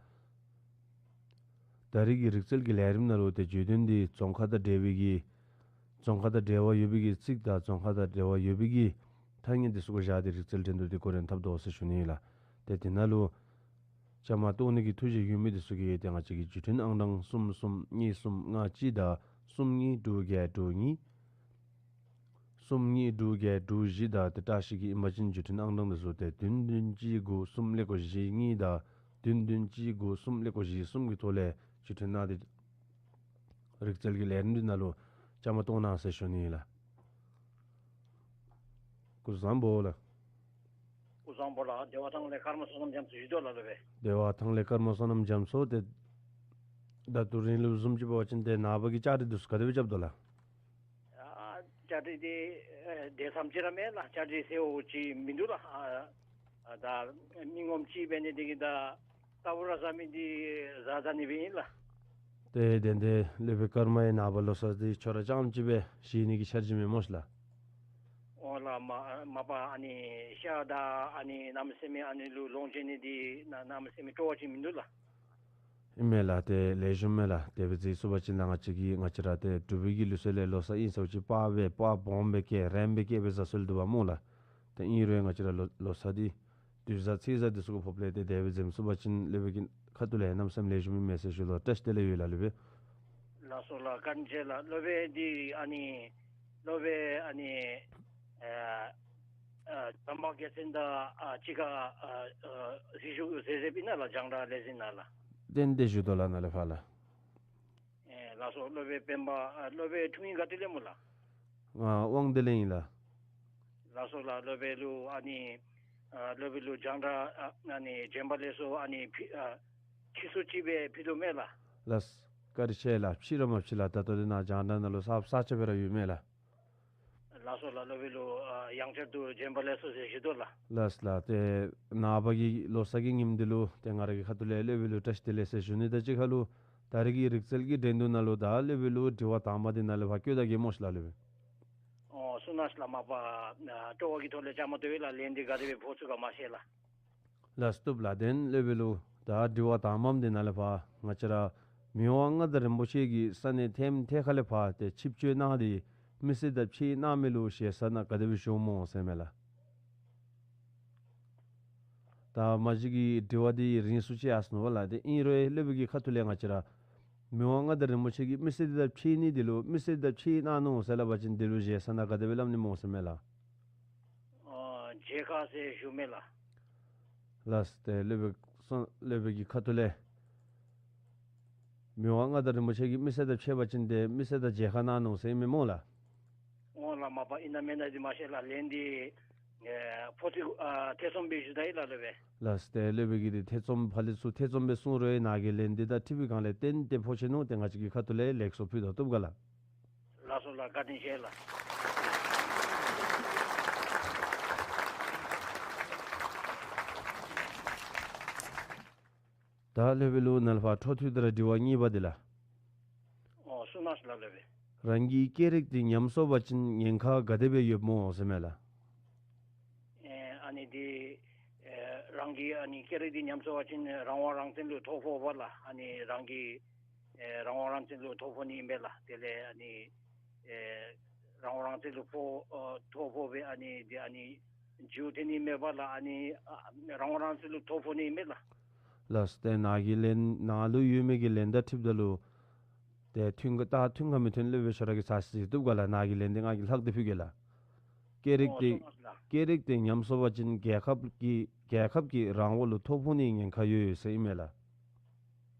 ད་རེས་ཀྱི་རིག་རྩལ་གྱི་ལས་རིམ་ནང་ལུ་ཏེ་བརྗོད་དོན་འདི་རྫོང་ཁ་དང་འབྲེལ་བའི་གི་རྫོང་ཁ་དང་འབྲེལ་བ་ཡོད་པའི་གི་ཚིག་དང་རྫོང་ཁ་དང་འབྲེལ་བ་ཡོད་པའི་གི་ཐ་སྙད་འདི་ཚུ་གུ་བཞག་སྟེ་རིག་རྩལ་འགྲན་བསྡུར་འདི་འགོ་འདྲེན་འཐབ་དོ་ཟེར་ཞུ་ནི་ལགས། ཏེ་དེ་ནང་ལུ་བཅའ་མར་གཏོགས་ནི་གི་ཐུགས་བཞེད་ཡོད་མི་འདི་ཚུ་གིས་ཏེ་ང་བཅས་ཀྱི་བརྒྱུད་འཕྲིན་ཨང་གྲངས་གསུམ་གསུམ་གཉིས་གསུམ་ལྔ་གཅིག་དང་གསུམ་གཉིས་དྲུག་བརྒྱད་དྲུག་གཉིས། གསུམ་གཉིས་དྲུག་བརྒྱད་དྲུག་བཞི་དང་ཏེ་བཀྲ་ཤིས་ཀྱི་ཨིན་པ་ཅིན་བརྒྱུད་འཕྲིན་ཨང་གྲངས་འདི་ཚུ་ཏེ་བདུན་བདུན་གཅིག་དགུ་གསུམ་ཀླད་ཀོར་བཞི་གཉིས་དང་བདུན་བདུན་གཅིག་དགུ་གསུམ་ཀླད་ཀོར་བཞི་གསུམ་གྱི་ཐོག་ལས་བརྒྱུད་འཕྲིན་གནང་སྟེ་རིག་རྩལ་གྱི་ལས་རིམ་འདི་ནང་ལུ་བཅའ་མར་གཏོགས་གནང་ཟེར་ཞུ་ནི་ལགས། སྐུ་གཟུགས་བཟང་པོ་ལགས། སྐུ་གཟུགས་བཟང་པོ་ལགས། བདེ་བ་ཐང་ལྷ་དཀར་མོ་བསོད་ནམས་རྒྱ་མཚོ་ཡོད་དོ་ལགས། ལོ་པའི་བདེ་བ་ཐང་ལྷ་དཀར་མོ་བསོད་ནམས་རྒྱ་མཚོ། ཏེ་ད་ལྟོ་རིང་ལུ་བཟུམ་ཅིག་འབད་བ་ཅིན་ཏེ་ནངས་པ་གི་བཅའ་སྒྲིག་འདི་ཚུ་ག་དེ་སྦེ་རྐྱབ་དོ་ལགས། ཨ་བཅའ་སྒྲིག་འདི་ཨེ་དེ་ཙམ་ཅིག་ར་མེད་ལགས། བཅའ་སྒྲིག་ཟེརཝ་ཅིག་མིན་འདུག་ལགས། ཨ་ཨ་ད་མི་ངོམ་ཅིག་འབད་ནི་དེ་གིས་ད་ལྟ་བུ་ར་བཟའ་མི་འདི་བཟའ་བཟའ་ནི་སྦེ་ཨིན་ལགས། ཏེ་དེ་འདི་ལོ་པའི་སྐར་མ་ཡང་ནངས་པ་ལོ་གསར་འདི་ཁྱོད་ར་རྐྱངམ་ཅིག་སྦེ་བཞེས་ནི་གི་འཆར་གཞི་མེད་སྨོ་ཤི་ལགས། ཨོ་ལགས། མ་མ་པ་ཨ་ནི་ཤ་དང་ཨ་ནི་གནམ་མེད་ས་མེད་ཨ་ནི་ལུ་ལོངས་སྤྱོད་ནི་འདི་ན་གནམ་མེད་ས་མེད་སྤྲོ་བ་ཅིག་མིན་འདུག་ལགས། ཨིན་མས་ལགས། ཏེ་ལེགས་ཤོམ་མས་ལགས། དེ་སྦེ་ཟེར་སོང་པ་ཅིན་ལགས་ང་བཅས་ཀྱི་ང་བཅས་ར་ཏེ་འབྲུག་པའི་གི་ལུགས་སྲོལ་ལས་ལོ་གསར་ཨིན་ཟེརཝ་ཅིག་པགས་སྦེ་པགས་སྦོམ་སྦེ་བཀལ་རན་སྦེ་བཀལ་སྦེ་བཟའ་སྲོལ་འདུག་པ་སྨོ་ལགས། ཏེ་ཨིན་རུང་ང་བཅས་ར་ལོ་ལོ་གསར་འདི་དུས་བཟང་ཚེས་བཟང་འདི་ཚུ་གུ་ཕོགཔ་ལས་ཏེ་དེ་སྦེ་ཟེར་སོང་པ་ཅིན་ལོ་པའི་གི་ཁ་ཐུག་ལས་གནམ་མེད་ས་མེད་ལེགས་ཤོམ་ཨིན་མས་ཟེར་ཞུ་དོ། བཀྲ་ཤིས་བདེ་ལེགས་ཡོད་ལགས་ལོ་པའི། ལགས་སོ་ལགས། བཀའ་དྲིན་ཆེ་ལགས། ལོ་པའི་འདི་ཨ་ནི་ལོ་པའི་ཨ་ནི་ཨ་ཨ་དམ་པ་རྒྱལ་མཚན་དང་ཨ་གཅིག་ཁར་ཨ་ཨ་གཟིགས་ཞུ་མཛད་མཛདཔ་ཨིན་ན་ལགས། རྒྱང་བསྒྲགས་ལས་འཛིན་ནང་ལགས། ཏན་ཏན་ཞུ་དོ་ལགས་ནཱ་ལས་ཕར་ལགས། ཨེ་ལགས་སོ། ལོ་པའི་སྤེན་པ་ཨ་ལོ་པའི་འཁྲུངས་ཡུལ་ག་ཏེ་ལས་སྨོ་ལགས། ང་དབང་འདུས་ལས་ཨིན་ལགས། ལགས་སོ་ལགས། ལོ་པའི་ལུ་ཨ་ནི་ཨ་ལོ་པའི་ལུ་རྒྱང་བསྒྲགས་ཨ་ཨ་ནི་བྱོན་པ་ལེགས་སོ་ཨ་ནི་ཕི་ཨ་ཁྱི་སུ་ཅིག་སྦེ་ཕུལ་དོ་མས་ལགས། ལགས། བཀའ་དྲིན་ཆེ་ལགས། ཕྱི་ར་མ་ཕྱི་ལགས། ད་ལྟོ་འདི་ནཱ་རྒྱང་བསྒྲགས་ནང་ལུ་ས་ས་ཆ་སྦེ་ར་ཡོད་མས་ལགས། ལགས་སོ་ལགས། སློབ་དཔོན་ལུ་ཨ་ཡང་བསྐྱར་དུ་བྱོན་པ་ལེགས་སོ་ཟེར་ཞུ་དོ་ལགས། ལགས་ལགས། ཏེ་ནངས་པ་གི་ལོ་གསར་གྱི་ཉིནམ་འདི་ལུ་ཏེ་ང་ར་གི་ཁ་ཐུག་ལས་སློབ་དཔོན་ལུ་བཀྲ་ཤིས་བདེ་ལེགས་ཟེར་ཞུ་ནི་དང་གཅིག་ཁར་ལུ་ད་རེས་ཀྱི་རིག་རྩལ་གྱི་འགྲན་བསྡུར་ནང་ལུ་ད་སློབ་དཔོན་ལུ་དྲི་བ་དང་པ་འདི་ནང་ལས་ཕར་བཀོད་ད་གེ་སྨོ་ཤིག་ལགས་སློབ་དཔོན། ཨོ་གསུང་གནང་ཤིག་ལགས། མ་པ་ཨ་སྤྲོ་བ་གི་ཐོག་ལས་བཅའ་མར་གཏོགས་ཡི་ལགས། ལན་འདི་ག་དེ་སྦེ་ཕོག་ཚུགས་ག་མ་ཤེས་ལགས། ལགས། བཏུབ་ལགས། དེ་ལས་སློབ་དཔོན་ལུ་ད་དྲི་བ་དང་པམ་འདི་ནང་ལས་ཕར་ང་བཅས་ར་མི་དབང་མངའ་བདག་རིན་པོ་ཆེ་གིས་ས་གནས་ཐེམ་ཐེ་ཁ་ལས་ཕར་ཏེ་ཆིབས་བསྐྱོད་གནང་སྟེ་མི་སེར་དང་ཕྱད་གནང་མི་ལུ་ཞེ་ས་ནང་ག་དེ་སྦེ་བཞུགས་སྨོ་ཟེར་མས་ལགས། ད་མ་གཞི་གི་དྲི་བ་འདི་རིང་སུ་ཅིག་ཡར་སོ་ནུག་པ་ལགས། ཏེ་ཨིན་རུང་སློབ་དཔོན་གྱི་ཁ་ཐུག་ལས་ང་བཅས་ར་མི་དབང་མངའ་བདག་རིན་པོ་ཆེ་གིས་མི་སེར་དང་ཕྱད་ནི་འདི་ལུ་མི་སེར་དང་ཕྱད་གནང་ནུག་ཟེར་སླབ་པ་ཅིན་འདི་ལུ་ཞེ་ས་ནང་ག་དེ་སྦེ་སླབ་ནི་སྨོ་ཟེར་མས་ལགས། ཨ་མཇལ་ཁ་ཟེར་ཞུ་མས་ལགས། ལགས། ཏེ་སློབ་དཔོན་གསུང་སློབ་དཔོན་གྱི་ཁ་ཐུག་ལས་མི་དབང་མངའ་བདག་རིན་པོ་ཆེ་གིས་མི་སེར་དང་ཕྱད་པ་ཅིན་ཏེ་མི་སེར་དང་མཇལ་ཁ་གནང་ནུག་ཟེར་ཨིན་མས་སྨོ་ལགས། ཨོ་ལགས། མ་པ་ཨིན་ན་མེན་ན་འདི་མ་ཤེས་ལགས། ལན་འདི་ཨེ་ཕོག་ཚུགས་ཨ་ཐེ་ཚོམ་སྦེ་ཞུ་ད་ཡི་ལགས་སློབ་དཔོན། ལགས། ཏེ་སློབ་དཔོན་གྱིས་འདི་ཐེ་ཚོམ་ཕར་ལས་ཚུར་ཐེ་ཚོམ་སྦེ་གསུངས་རུང་ནཱ་གི་ལན་འདི་དང་འཁྲིལ་བའི་སྒང་ལས་ཏན་ཏན་ཕོག་ཆི་ནུག། ཏེ་ང་བཅས་ཀྱི་ཁ་ཐུག་ལས་ལེགས་སོ་ཕུལ་དོ། བཏུབ་ག་ལགས། ལགས་སོ་ལགས། བཀའ་དྲིན་ཆེ་ལགས། ད་སློབ་དཔོན་ལུ་ནཱ་ལས་ཕར་འཕྲོ་མཐུད་དེ་ར་དྲི་བ་གཉིས་པ་འདི་ལགས། ཨོ་གསུང་གནང་ཤིག་ལགས་སློབ་དཔོན། རང་གི་སྐད་རིགས་འདི་ཉམས་སོང་པ་ཅིན་ཉེན་ཁ་ག་དེ་སྦེ་ཡོདཔ་སྨོ་ཟེར་མས་ལགས། ཨེ་ཨ་ནི་འདི་ཨེ་རང་གི་ཨ་ནི་སྐད་རིགས་འདི་ཉམས་སོང་པ་ཅིན་རང་དབང་རང་བཙན་ལུ་ཐོ་ཕོག་པས་ལགས། ཨ་ནི་རང་གི་ཨེ་རང་དབང་རང་བཙན་ལུ་ཐོ་ཕོག་ནི་ཨིན་པས་ལགས། དེ་ལས་ཨ་ནི་ཨེ་རང་དབང་རང་བཙན་ལུ་ཕོག་ཨ་ཐོ་ཕོག་སྦེ་ཨ་ནི་འདི་ཨ་ནི་འགྱོ་ཐོན་ནི་མས་པ་ལགས། ཨ་ནི་ཨ་རང་དབང་རང་བཙན་ལུ་ཐོ་ཕོག་ནི་ཨིན་པས་ལགས། ལགས། ཏེ་ནཱ་གི་ལན་ནཱ་ལུ་ཡོད་མི་གི་ལན་དང་འཁྲིལཝ་ད་ལུ་ཏེ་མཐུན་ག་ད་མཐུན་ག་མི་མཐུན་སློབ་དཔོན་ཁྱོད་ར་གིས་ཚར་ཅིག་བཏུབ་ག་ལགས། ནཱ་གི་ལན་འདི་ང་གིས་ལྷག་སྟེ་ཕུལ་གེ་ལགས། སྐད་རིགས་ཨོ་འདི་གསུང་གནང་ལགས། སྐད་རིགས་འདི་ཉམས་སོང་པ་ཅིན་རྒྱལ་ཁབ་ཀྱི་རྒྱལ་ཁབ་ཀྱི་རང་དབང་ལུ་ཐོ་ཕོག་ནི་ཉེན་ཁ་ཡོད་ཡོད་ཟེར་ཨིན་མས་ལགས།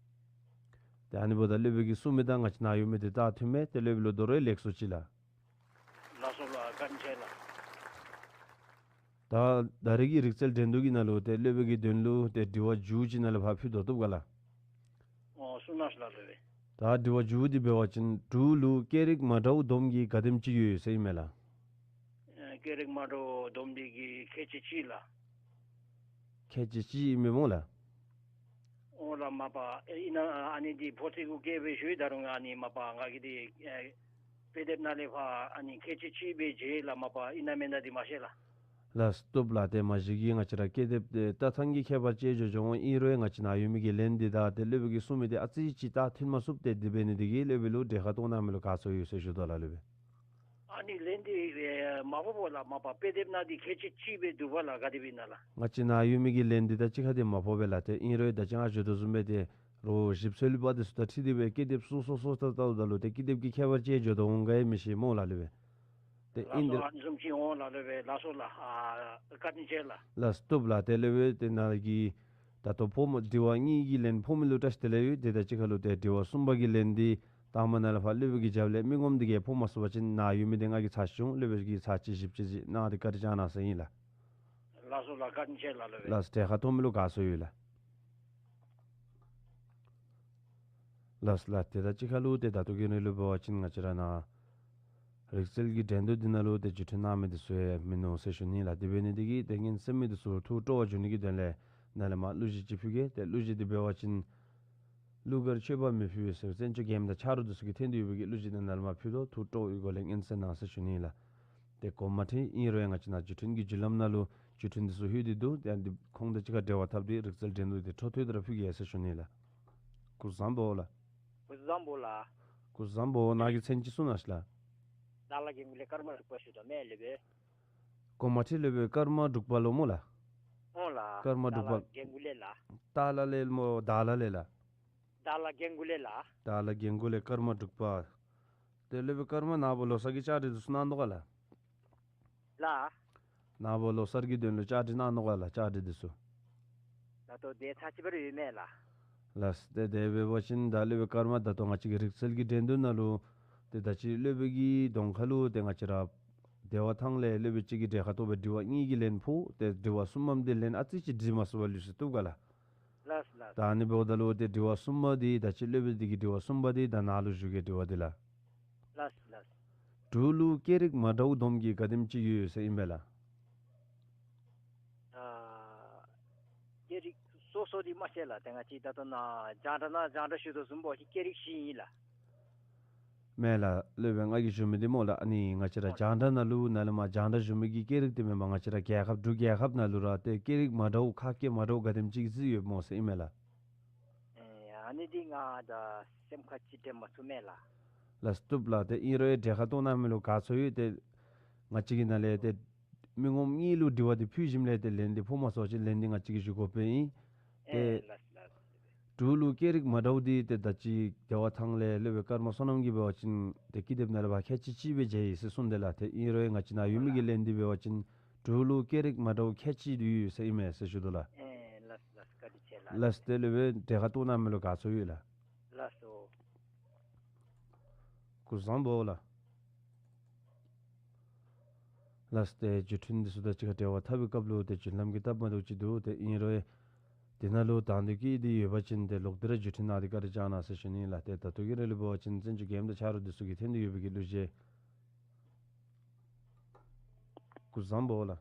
ཏེ་ཨ་ནི་འབདཝ་ད་སློབ་དཔོན་གྱིས་གསུངས་མི་དང་ང་བཅས་ནཱ་ཡོད་མི་འདི་ད་མཐུན་མས། ཏེ་སློབ་དཔོན་ལུ་དོ་རུང་ལེགས་སོ་ཅིག་ལགས། ལགས་སོ་ལགས། བཀའ་དྲིན་ཆེ་ལགས། ད་ད་རེས་ཀྱི་རིག་རྩལ་འགྲན་བསྡུར་གྱི་ནང་ལུ་ཏེ་སློབ་དཔོན་གྱི་དོན་ལུ་ཏེ་དྲི་བ་མཇུག་ཅིག་ནཱ་ལས་ཕར་ཕུལ་དོ། བཏུབ་ག་ལགས། ཨོ་གསུང་གནང་ཤིག་ལགས་སློབ་དཔོན། ད་དྲི་བ་མཇུག་འདི་འབད་བ་ཅིན་འབྲུག་ལུ་སྐད་རིགས་མ་འདྲཝ་བསྡོམས་ཀྱི་ག་དེམ་ཅིག་ཡོད་ཡོད་ཟེར་ཨིན་མས་ལགས། ཨེ་སྐད་རིགས་མ་འདྲཝ་བསྡོམས་འདི་གི་ཁལ་གཅིག་གཅིག་ལགས། ཁལ་གཅིག་གཅིག་ཨིན་མས་སྨོ་ལགས། ཨོ་ལགས། མ་པ་ཨེ་ཨིན་ན་ཨ་ནི་འདི་ཕོག་ཚུགས་གེ་སྦེ་ཞུ་ཡི། ད་རུང་ཨ་ནི་མ་པ་ང་གིས་འདི་ཨེ་དཔེ་དེབ་ནང་ལས་ཕར་ཨ་ནི་ཁལ་གཅིག་གཅིག་སྦེ་མཇལ་ལགས། མ་པ་ཨིན་ན་མེན་ན་འདི་མ་ཤེས་ལགས། ལགས། བཏུབ་ལགས། ཏེ་མ་གཞི་གི་ང་བཅས་ར་སྐད་དེབ་འདི་ལྟ་ཐངས་ཀྱི་ཁྱད་པར་ཅིག་འགྱོ་འགྱོཝ་ཨིན་རུང་ང་བཅས་ནཱ་ཡོད་མི་གི་ལན་འདི་དང་ཏེ་སློབ་དཔོན་གྱིས་གསུངས་མི་འདི་ཨ་ཙི་ཅིག་ད་མཐུན་མ་ཚུགས། ཏེ་འདི་འབད་ནི་འདི་གིས་སློབ་དཔོན་ལུ་གྲལ་ཁར་གཏོགས་གནང་མི་ལུ་དགའ་ཚོར་ཡོད་ཟེར་ཞུ་དོ་ལགས་སློབ་དཔོན། ཨ་ནི་ལན་འདི་ཨེ་མ་ཕོགཔ་ལགས། མ་པ་དཔེ་དེབ་ནང་འདི་ཁལ་གཅིག་གཅིག་སྦེ་འདུག་པ་ལགས། ག་དེ་སྦེ་ཨིན་ན་ལགས། ང་བཅས་ནཱ་ཡོད་མི་གི་ལན་འདི་དང་གཅིག་ཁར་འདི་མ་ཕོགཔ་ལགས། ཏེ་ཨིན་རུང་ད་ཅི་ང་ཞུ་དོ་བཟུམ་སྦེ་ཏེ་རོགས་ཞིབ་འཚོལ་པ་འདི་ཚུ་དང་འཁྲིལ་ཏེ་སྦེ་སྐད་དེབ་ཚུ་སོ་སོ་ལྟ་ལྟཝ་ད་ལུ་ཏེ་སྐད་དེབ་ཀྱི་ཁྱད་པར་ཅིག་འགྱོ་དོ་འོང་ག་ཡང་མི་ཤེས་སྨོ་ལགས་སློབ་དཔོན། ཏེ་ཨིན་ཏེ་ལགས་སོ། ཨ་ནི་བཟུམ་ཅིག་འོང་ལགས་སློབ་དཔོན། ལགས་སོ་ལགས། ཨ་བཀའ་དྲིན་ཆེ་ལགས། ལགས། བཏུབ་ལགས། ཏེ་སློབ་དཔོན་ཏེ་ནཱ་གི་ད་ལྟོ་ཕོག་མི་དྲི་བ་གཉིས་ཀྱི་ལན་ཕོག་མི་ལུ་བཀྲ་ཤིས་བདེ་ལེགས་ཡོད། ཏེ་ད་གཅིག་ཁར་ལུ་ཏེ་དྲི་བ་གསུམ་པ་གི་ལན་འདི་དང་པ་ནཱ་ལས་ཕར་སློབ་དཔོན་གྱི་རྒྱབ་ལས་མི་ངོམ་འདི་གིས་ཕོག་མ་ཚུགས་པ་ཅིན་ནཱ་ཡོད་མི་འདི་ང་གིས་ཚར་ཅིག་སློབ་དཔོན་གྱིས་ཚར་ཅིག་ཞིབ་དཔྱད་ཅིག་གནང་སྟེ་བཀའ་དྲིན་བསྐྱང་གནང་ཟེར་ཨིན་ལགས། ལགས་སོ་ལགས། བཀའ་དྲིན་ཆེ་ལགས་སློབ་དཔོན། ལགས། གྲལ་ཁར་གཏོགས་མི་ལུ་དགའ་ཚོར་ཡོད་ལགས། ལགས་ལགས། ཏེ་ད་གཅིག་ཁར་ལུ་ཏེ་ད་ལྟོ་གི་རིང་ལུ་འབད་བ་ཅིན་ང་བཅས་ར་ནཱ་རིག་རྩལ་གྱི་འགྲན་བསྡུར་འདི་ནང་ལུ་ཏེ་བརྒྱུད་འཕྲིན་གནང་མི་འདི་ཚུ་ཡང་མིན་ནུག་ཟེར་ཞུ་ནི་ལགས། དེ་འབད་ནི་འདི་གིས་ཏེ་ཉན་གསན་མི་འདི་ཚུ་ཐུགས་སྤྲོ་བ་འབྱུང་ནི་གི་དོན་ལས་ནཱ་ལས་མར་གླུ་གཞས་ཅིག་ཕུལ་གེ། ཏེ་གླུ་གཞས་འདི་འབད་བ་ཅིན་གླུ་གར་ཆོས་པ་མི་ཕུད་པའི་ཟེར་བཙན་བྱོལ་རྒྱལ་ཡུམ་དང་ཆ་རོགས་འདི་ཚུ་གིས་འཐེན་ཏེ་ཡོད་པའི་གི་གླུ་གཞས་འདི་ནཱ་ལས་མར་ཕུལ་དོ། ཐུགས་སྤྲོ་བའི་སྒོ་ལས་ཉན་གསན་གནང་ཟེར་ཞུ་ནི་ལགས། ཏེ་གོ་མ་ཐོན་ཨིན་རུང་ཡང་ང་བཅས་ནཱ་བརྒྱུད་འཕྲིན་གྱི་བརྒྱུད་ལམ་ནང་ལུ་བརྒྱུད་འཕྲིན་འདི་ཚུ་ལྷོད་དེ་འདུག། ཏེ་འདི་ཁོང་དང་གཅིག་ཁར་འབྲེལ་བ་འཐབ་སྟེ་རིག་རྩལ་འགྲན་བསྡུར་འདི་འཕྲོ་མཐུད་དེ་ར་ཕུལ་གེ་ཟེར་ཞུ་ནི་ལགས། སྐུ་གཟུགས་བཟང་པོ་ལགས། སྐུ་གཟུགས་བཟང་པོ་ལགས། སྐུ་གཟུགས་བཟང་པོ། ནཱ་གི་མཚན་ཅིག་གསུང་གནང་ཤིག་ལགས། དྭགས་ལྷ་རྒན་གོ་ལས་ཀརྨ་འབྲུག་པ་ཞུ་དོ་མས་སློབ་དཔོན། གོ་མ་ཐོན། སློབ་དཔོན་ཀརྨ་འབྲུག་པ་ལུ་སྨོ་ལགས། ཨོང་ལགས། ཀརྨ་འབྲུག་པ། དྭགས་ལྷ་རྒན་གོ་ལས་ལགས། དྭགས་ལྷ་ལས་སྨོ། དྭགས་ལྷ་ལས་ལགས། དྭགས་ལྷ་རྒན་གོ་ལས་ལགས། དྭགས་ལྷ་རྒན་གོ་ལས་ཀརྨ་འབྲུག་པ། ཏེ་སློབ་དཔོན་ཀརྨ་ནངས་པ་ལོ་གསར་གྱི་བཅའ་སྒྲིག་འདི་ཚུ་གནང་དོ་ག་ལགས། ལགས། ནངས་པ་ལོ་གསར་གྱི་དོན་ལུ་བཅའ་སྒྲིག་གནང་དོ་ག་ལགས། བཅའ་སྒྲིག་འདི་ཚུ། ད་ལྟོ་དེ་ཚར་ཅིག་འབད་རུང་ཡོད་མས་ལགས། ལགས། ཏེ་དེ་འབད་བ་ཅིན་ད་སློབ་དཔོན་ཀརྨ་ད་ལྟོ་ང་བཅས་ཀྱི་རིག་རྩལ་གྱི་འགྲན་བསྡུར་ནང་ལུ་ཏེ་ད་ཅི་སློབ་དཔོན་གྱི་གདོང་ཁ་ལུ་ཏེ་ང་བཅས་ར་བདེ་བ་ཐང་ལས་སློབ་དཔོན་ཅིག་གིས་གྲལ་ཁར་གཏོགས་སྦེ་དྲི་བ་གཉིས་ཀྱི་ལན་ཕོག། ཏེ་དྲི་བ་གསུམ་པམ་འདི་ལན་ཨ་ཙི་ཅིག་འདྲི་མ་ཚུགས་པར་ལུས་སོ་བཏུབ་ག་ལགས། ལགས་ལགས། ད་ཨ་ནི་འབདཝ་ད་ལུ་ཏེ་དྲི་བ་གསུམ་པ་འདི་ད་ཅི་སློབ་དཔོན་འདི་གི་དྲི་བ་གསུམ་པ་འདི་ད་ནཱ་ལུ་ཞུ་གེ། དྲི་བ་འདི་ལགས། ལགས་ལགས། འབྲུག་ལུ་སྐད་རིགས་མ་འདྲཝ་བསྡོམས་ཀྱིས་ག་དེམ་ཅིག་ཡོད་ཟེར་ཨིན་པས་ལགས། ཨ་སྐད་རིགས་སོ་སོ་འདི་མ་ཤེས་ལགས། ཏེ་ང་བཅས་ད་ལྟོ་ནཱ་རྒྱང་བསྒྲགས་ནང་རྒྱང་བསྒྲགས་ཞུ་དོ་བཟུམ་འབད་བ་ཅིན་སྐད་རིགས་བཞི་ཨིན་ལགས། མེན་ལགས། སློབ་དཔོན་ང་གིས་ཞུ་མི་འདི་སྨོ་ལགས། ཨ་ནི་ང་བཅས་ར་རྒྱང་བསྒྲགས་ནང་ལུ་ནཱ་ལས་མར་རྒྱང་བསྒྲགས་ཞུ་མི་གི་སྐད་རིགས་འདི་མེན་པར་ང་བཅས་ར་རྒྱལ་ཁབ་འབྲུག་རྒྱལ་ཁབ་ནང་ལུ་ར་ཏེ་སྐད་རིགས་མ་འདྲཝ་ཁ་སྐད་མ་འདྲཝ་ག་དེམ་ཅིག་ཅིག་ཡོདཔ་སྨོ་ཟེར་ཨིན་མས་ལགས། ཨེ་ཨ་ནི་འདི་ང་ད་སེམས་ཁར་ཅིག་དྲན་མ་ཚུགས་མས་ལགས། ལགས་བཏུབ་ལགས། ཏེ་ཨིན་རུང་ཡང་གྲལ་ཁར་གཏོགས་གནང་མི་ལུ་དགའ་ཚོར་ཡོད། ཏེ་ང་བཅས་ཀྱི་ནང་ལས་ཏེ་མི་ངོམ་གཉིས་ལུ་དྲི་བ་འདི་ཕུལ་ཞིནམ་ལས་ཏེ་ལན་འདི་ཕོག་མ་ཚུགས་པ་ཅིན་ལན་འདི་ང་བཅས་ཀྱིས་ཞུ་དགོཔ་ཨིན། ཏེ་ཨེ་ལགས་ལགས། འབྲུག་ལུ་སྐད་རིགས་མ་འདྲཝ་འདི་ཏེ་ད་ཅི་བདེ་བ་ཐང་ལས་སློབ་དཔོན་ཀརྨ་བསོད་ནམས་ཀྱིས་འབད་བ་ཅིན་ཏེ་ཀི་དེབ་ནང་ལས་ཕར་ཁལ་གཅིག་གཅིག་སྦེ་མཇལ་ཡི་ཟེར་གསུངས་དེས་ལགས། ཏེ་ཨིན་རུང་ཡང་ང་བཅས་ནཱ་ཡོད་མི་གི་ལན་འདི་འབད་བ་ཅིན་འབྲུག་ལུ་སྐད་རིགས་མ་འདྲཝ་ཁལ་གཅིག་ཡོད་ཟེར་ཨིན་མས་ཟེར་ཞུ་དོ་ལགས། ཨེ་ལགས་ལགས། བཀའ་དྲིན་ཆེ་ལགས། ལགས་ཏེ་སློབ་དཔོན་གྲལ་ཁར་གཏོགས་གནང་མི་ལུ་དགའ་ཚོར་ཡོད་ལགས། ལགས་སོ། སྐུ་གཟུགས་བཟང་པོ་ལགས། ལགས་ཏེ་བརྒྱུད་འཕྲིན་འདི་ཚུ་དང་གཅིག་ཁར་འབྲེལ་བ་འཐབ་པའི་སྐབས་ལུ་ཏེ་བརྒྱུད་ལམ་གྱི་སྟབས་མ་བདེཝ་ཅིག་འདུག། ཏེ་ཨིན་རུང་ཡང་དེ་ནང་ལུ་དང་འདོད་ཀྱི་འདི་ཡོད་པ་ཅིན་ཏེ་ལོག་སྟེ་ར་བརྒྱུད་འཕྲིན་ནང་འདི་བཀའ་དྲིན་བསྐྱང་གནང་ཟེར་ཞུ་ནི་ལགས། ཏེ་ད་ལྟོ་གི་རིང་ལུ་འབད་བ་ཅིན་བཙན་བྱོལ་རྒྱལ་ཡུམ་དང་ཆ་རོགས་འདི་ཚུ་གིས་འཐོན་ཏེ་ཡོད་པའི་གི་གླུ་གཞས། སྐུ་གཟུགས་བཟང་པོ་ལགས།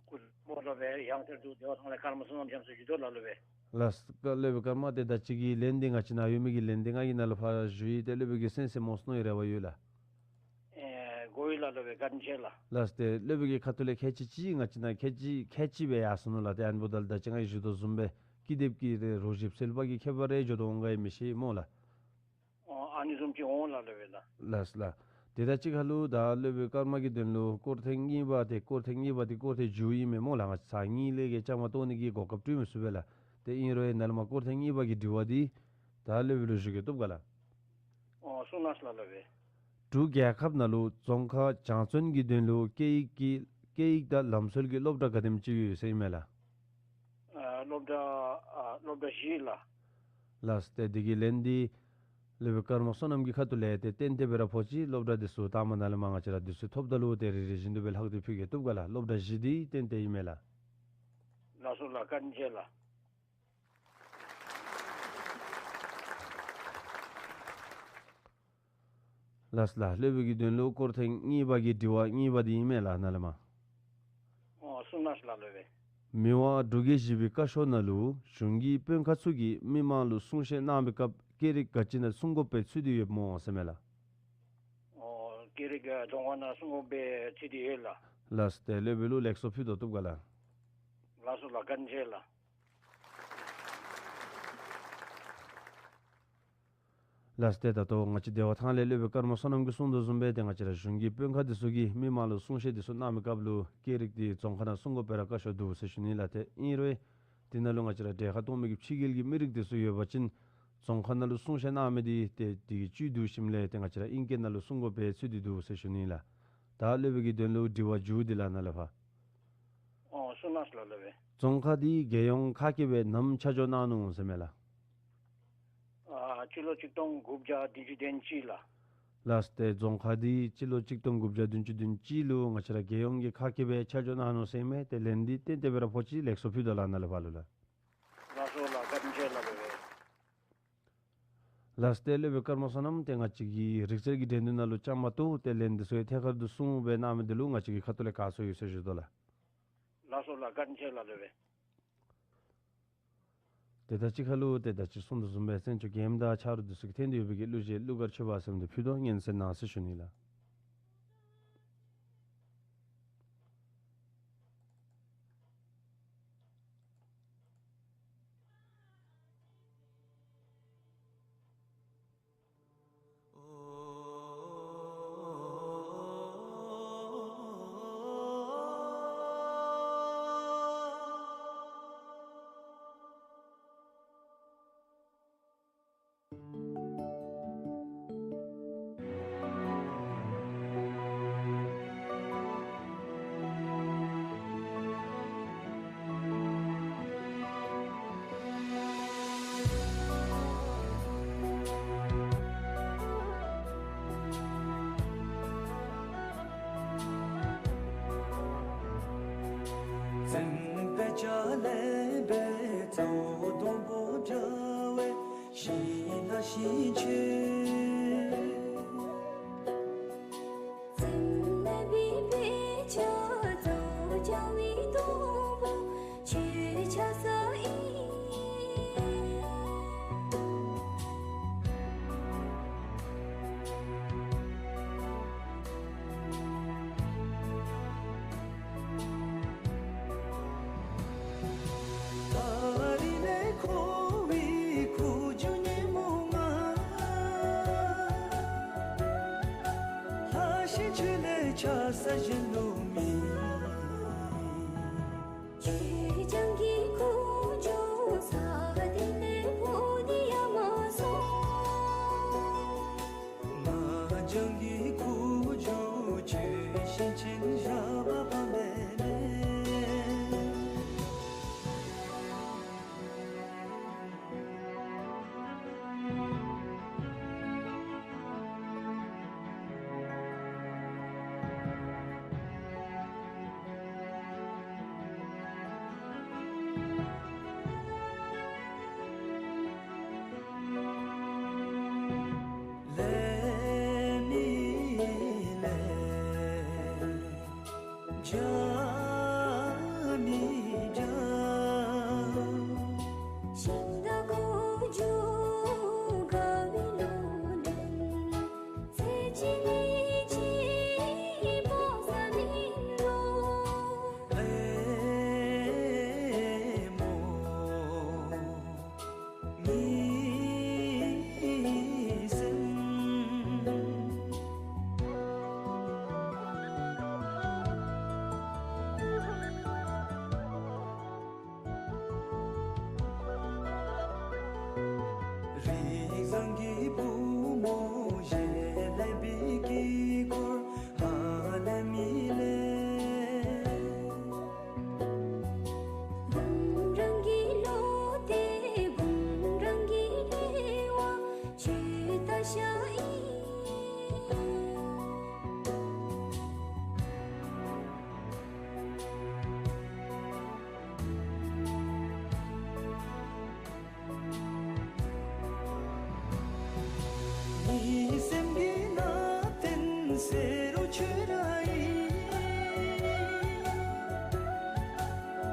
སྐུ་གཟུགས་བཟང་པོ་ལགས། ཡང་བསྐྱར་དུ་བདེ་བ་ཐང་ལས་ཀརྨ་བསོད་ནམས་རྒྱ་མཚོ་བརྒྱུད་དོ་ལགས་སློབ་དཔོན། ལགས་སོ་སློབ་དཔོན་ཀརྨ། ཏེ་ད་ཅི་གི་ལན་འདི་ང་བཅས་ནཱ་ཡོད་མི་གི་ལན་འདི་ང་གིས་ནཱ་ལུ་ཕར་ཞུ་ཡི། ཏེ་སློབ་དཔོན་གྱིས་གསན་གསནམ་གནང་ནིའི་རེ་བ་ཡོད་ལགས། ཨེ་དགོ་ཡི་ལགས་སློབ་དཔོན། བཀའ་དྲིན་ཆེ་ལགས། ལགས་ཏེ་སློབ་དཔོན་གྱི་ཁ་ཐུག་ལས་ཁལ་གཅིག་གཅིག་ང་བཅས་ནཱ་ཁལ་གཅིག་ཁལ་གཅིག་སྦེ་ཡར་སོང་ནུག་ལགས། ཏེ་ཨ་ནི་འབདཝ་ད་ལུ་ད་ཅི་ང་གིས་ཞུ་དོ་བཟུམ་སྦེ་ཀི་དེབ་ཀྱི་རོ་བཞིན་སིལ་བ་གི་ཁྱད་པར་རེ་འགྱོ་དོ་འོང་ག་ཡང་མི་ཤེས་སྨོ་ལགས། ཨོ་ཨ་ནི་བཟུམ་ཅིག་འོང་ལགས་སློབ་དཔོན་ལགས། ལགས་ལགས། ཏེ་ད་ཅི་ཁ་ལུ་ད་སློབ་དཔོན་ཀརྨ་གི་དོན་ལུ་སྐོར་ཐེངས་གཉིས་པ་ཏེ་སྐོར་ཐེངས་གཉིས་པ་འདི་སྐོར་ཐེངས་མཇུག་ཨིན་མས་སྨོ་ལགས། ང་བཅས་ཚར་གཉིས་ལས་བརྒལ་བཅའ་མར་གཏོགས་ནི་གི་གོ་སྐབས་སྤྲོད་མི་ཚུགས་པས་ལགས། ཏེ་ཨིན་རུང་ཡང་ནཱ་ལས་མར་སྐོར་ཐེངས་གཉིས་པ་གི་དྲི་བ་འདི་ད་སློབ་དཔོན་ལུ་ཞུ་གེ། བཏུབ་ག་ལགས། ཨོ་གསུང་གནང་ལགས་སློབ་དཔོན། འབྲུག་རྒྱལ་ཁབ་ནང་ལུ་རྫོང་ཁག་གྱང་བཙོན་གྱི་དོན་ལུ་སྐད་ཡིག་གི་སྐད་ཡིག་དང་ལམ་སྲོལ་གྱི་སློབ་གྲྭ་ག་དེམ་ཅིག་ཡོད་ཟེར་ཨིན་མས་ལགས། ཨ་སློབ་གྲྭ་ཨ་སློབ་གྲྭ་བཞི་ལགས། ལགས་ཏེ་འདི་གི་ལན་འདི་སློབ་དཔོན་ཀརྨ་བསོད་ནམས་ཀྱི་ཁ་ཐུག་ལས་ཏེ་ཏན་ཏན་སྦེ་ར་ཕོག་ཅི། སློབ་གྲྭ་འདི་ཚུ་ལྟ་མ་ནཱ་ལས་མར་ང་བཅས་ར་དུས་ཚོད་ཐོབ་ད་ལུ་ཏེ་རེ་རེ་བཞིན་དུ་སྦེ་ལྷག་སྟེ་ཕུལ་གེ། བཏུབ་ག་ལགས། སློབ་གྲྭ་བཞི་འདི་ཏན་ཏན་ཨིན་མས་ལགས། ལགས་སོ་ལགས། བཀའ་དྲིན་ཆེ་ལགས། ལགས་ལགས། སློབ་དཔོན་གྱི་དོན་ལུ་སྐོར་ཐེངས་གཉིས་པ་གི་དྲི་བ་གཉིས་པ་འདི་ཨིན་མས་ལགས་ནཱ་ལས་མར། ཨོ་གསུང་གནང་ལགས་སློབ་དཔོན། མི་དབང་འབྲུག་རྒྱལ་བཞི་པའི་བཀའ་ཤོག་ནང་ལུ་གཞུང་གི་དཔོན་ཁག་ཚུ་གིས་མི་མང་ལུ་གསུང་བཤད་གནང་བའི་སྐབས་སྐད་རིགས་ག་ཅི་ནང་གསུང་དགོཔ་སྦེ་ཚུད་དེ་ཡོདཔ་སྨོ་ཟེར་མས་ལགས། ཨོ་སྐད་རིགས་རྫོང་ཁག་ནང་གསུང་དགོཔ་སྦེ་ཚུད་དེ་ཡོད་ལགས། ལགས་ཏེ་སློབ་དཔོན་ལུ་ལེགས་སོ་ཕུལ་དོ། བཏུབ་ག་ལགས། ལགས་སོ་ལགས། བཀའ་དྲིན་ཆེ་ལགས། ལགས་ཏེ་ད་ལྟོ་ང་བཅས་བདེ་བ་ཐང་ལས་སློབ་དཔོན་ཀརྨ་བསོད་ནམས་ཀྱིས་གསུངས་དོ་བཟུམ་སྦེ་ཏེ་ང་བཅས་ར་གཞུང་གི་དཔོན་ཁག་འདི་ཚུ་གིས་མི་མང་ལུ་གསུང་བཤད་འདི་ཚུ་གནང་མི་སྐབས་ལུ་སྐད་རིགས་འདི་རྫོང་ཁག་ནང་གསུང་དགོཔ་སྦེ་ར་བཀའ་ཤོག་འདུག་ཟེར་ཞུ་ནི་ལགས། ཏེ་ཨིན་རུང་འདི་ནང་ལུ་ང་བཅས་ར་གྲལ་ཁར་གཏོགས་མི་གི་ཕྱི་རྒྱལ་གྱི་མི་རིགས་འདི་ཚུ་ཡོད་པ་ཅིན་རྫོང་ཁག་ནང་ལུ་གསུང་བཤད་གནང་མི་འདི་ཏེ་འདི་གི་བཅུད་བསྡུ་ཞིནམ་ལས་ཏེ་ང་བཅས་ར་ཨིང་སྐད་ནང་ལུ་གསུང་དགོཔ་སྦེ་ཚུད་དེ་འདུག་ཟེར་ཞུ་ནི་ལགས། ད་སློབ་དཔོན་གྱི་དོན་ལུ་དྲི་བ་མཇུག་འདི་ལགས་ནཱ་ལས་ཕར། ཨོ་གསུང་གནང་ལགས་སློབ་དཔོན། རྫོང་ཁག་འདི་རྒྱལ་ཡོངས་ག་གིས་སྦེ་ནམ་ཆ་འཇོག་གནང་ནུག་ཟེར་མས་ལགས། ཨ་སྤྱི་ལོ་གཅིག་སྟོང་དགུ་བརྒྱ་བདུན་ཅུ་དོན་གཅིག་ལགས། ལགས་ཏེ་རྫོང་ཁག་འདི་སྤྱི་ལོ་གཅིག་སྟོང་དགུ་བརྒྱ་བདུན་ཅུ་དོན་གཅིག་ལུ་ང་བཅས་ར་རྒྱལ་ཡོངས་ཀྱི་ག་གིས་སྦེ་ཆ་འཇོག་གནང་ནུག་ཟེར་མས། ཏེ་ལན་འདི་ཏན་ཏན་སྦེ་ར་ཕོག་ཅི། ལེགས་སོ་ཕུལ་དོ་ལགས་ནཱ་ལས་ཕར་ལུ་ལགས། ལགས་སོ་ལགས། བཀའ་དྲིན་ཆེ་ལགས་སློབ་དཔོན། ལགས་ཏེ་སློབ་དཔོན་ཀརྨ་བསོད་ནམས་ཏེ་ང་བཅས་ཀྱི་རིག་རྩལ་གྱི་འགྲན་བསྡུར་ནང་ལུ་བཅའ་མར་གཏོགས་ཏེ་ལན་འདི་ཚུ་ཡང་ཐད་ཀར་དུ་གསུངས་སྦེ་གནང་མི་འདི་ལུ་ང་བཅས་ཀྱི་ཁ་ཐུག་ལས་དགའ་ཚོར་ཡོད་ཟེར་ཞུ་དོ་ལགས། ལགས་སོ་ལགས། བཀའ་དྲིན་ཆེ་ལགས་སློབ་དཔོན། ཏེ་ད་ཅི་ཁ་ལུ་ཏེ་ད་ཅི་གསུངས་དོ་བཟུམ་སྦེ་བཙན་བྱོལ་རྒྱལ་ཡུམ་དང་ཆ་རོགས་འདི་ཚུ་གིས་འཐོན་ཏེ་ཡོད་པའི་གི་གླུ་གཞས་གླུ་གར་མཆོད་པ་ཟེར་མི་འདི་ཕུལ་དོ། སྙན་གསན་གནང་ཟེར་ཞུ་ནི་ལགས། ཤིང་ཆོས། ཚེམས་ལས་པའི་དཔེ་ཆ་རྫོགས་བྱ་བའི་སྡོང་པོ་ཆོས་ཆགས་ས་ཨིན། ད་རིས་ལས་འཁོར་བའི་ཁུ་བྱུག་ཉོན་མོངས་ལྔ། ལྷ་ཞིང་ཆོས་ལས་ཆགས་ས་གཞན་ལུ་མེད། ཆོས་སྦྱང་གི་ཁུ་བྱུག་ས་སྟེང་ལས་འཕོ་སྟེ་ཡར་མ་སོང་། ང་སྦྱང་གི་ཁུ་བྱུག་ཆོས་བཞིན་ཆེན་ཞགས་པ་པ་མེ་ལེན། ལས་མི་ལས། བྱ་མི་བྱ། ཤིང་རྟ་ཁུ་བྱུག་དགའ་བའི་ལོ་ལོན། ཚེ་གཅིག་ནི་གཅིག་སྤང་ས་མིན་འགྲོ། ཨེ་མོ། མི་སེམས། རིགས་བཟང་གི་བུ་མོ་ཞལ་ལས་པའི་དཀྱིལ་འཁོར་ཧ་ལས་མི་ལས། བུམ་རང་གི་བློ་གཏད་བུམ་རང་གི་རེ་བ་ཆོས་ལྟར་བཞག་ཨིན། མི་སེམས་ཀྱི་ནང་བསྟན་ཟེར་རུང་ཆོས་ར་ཨིན།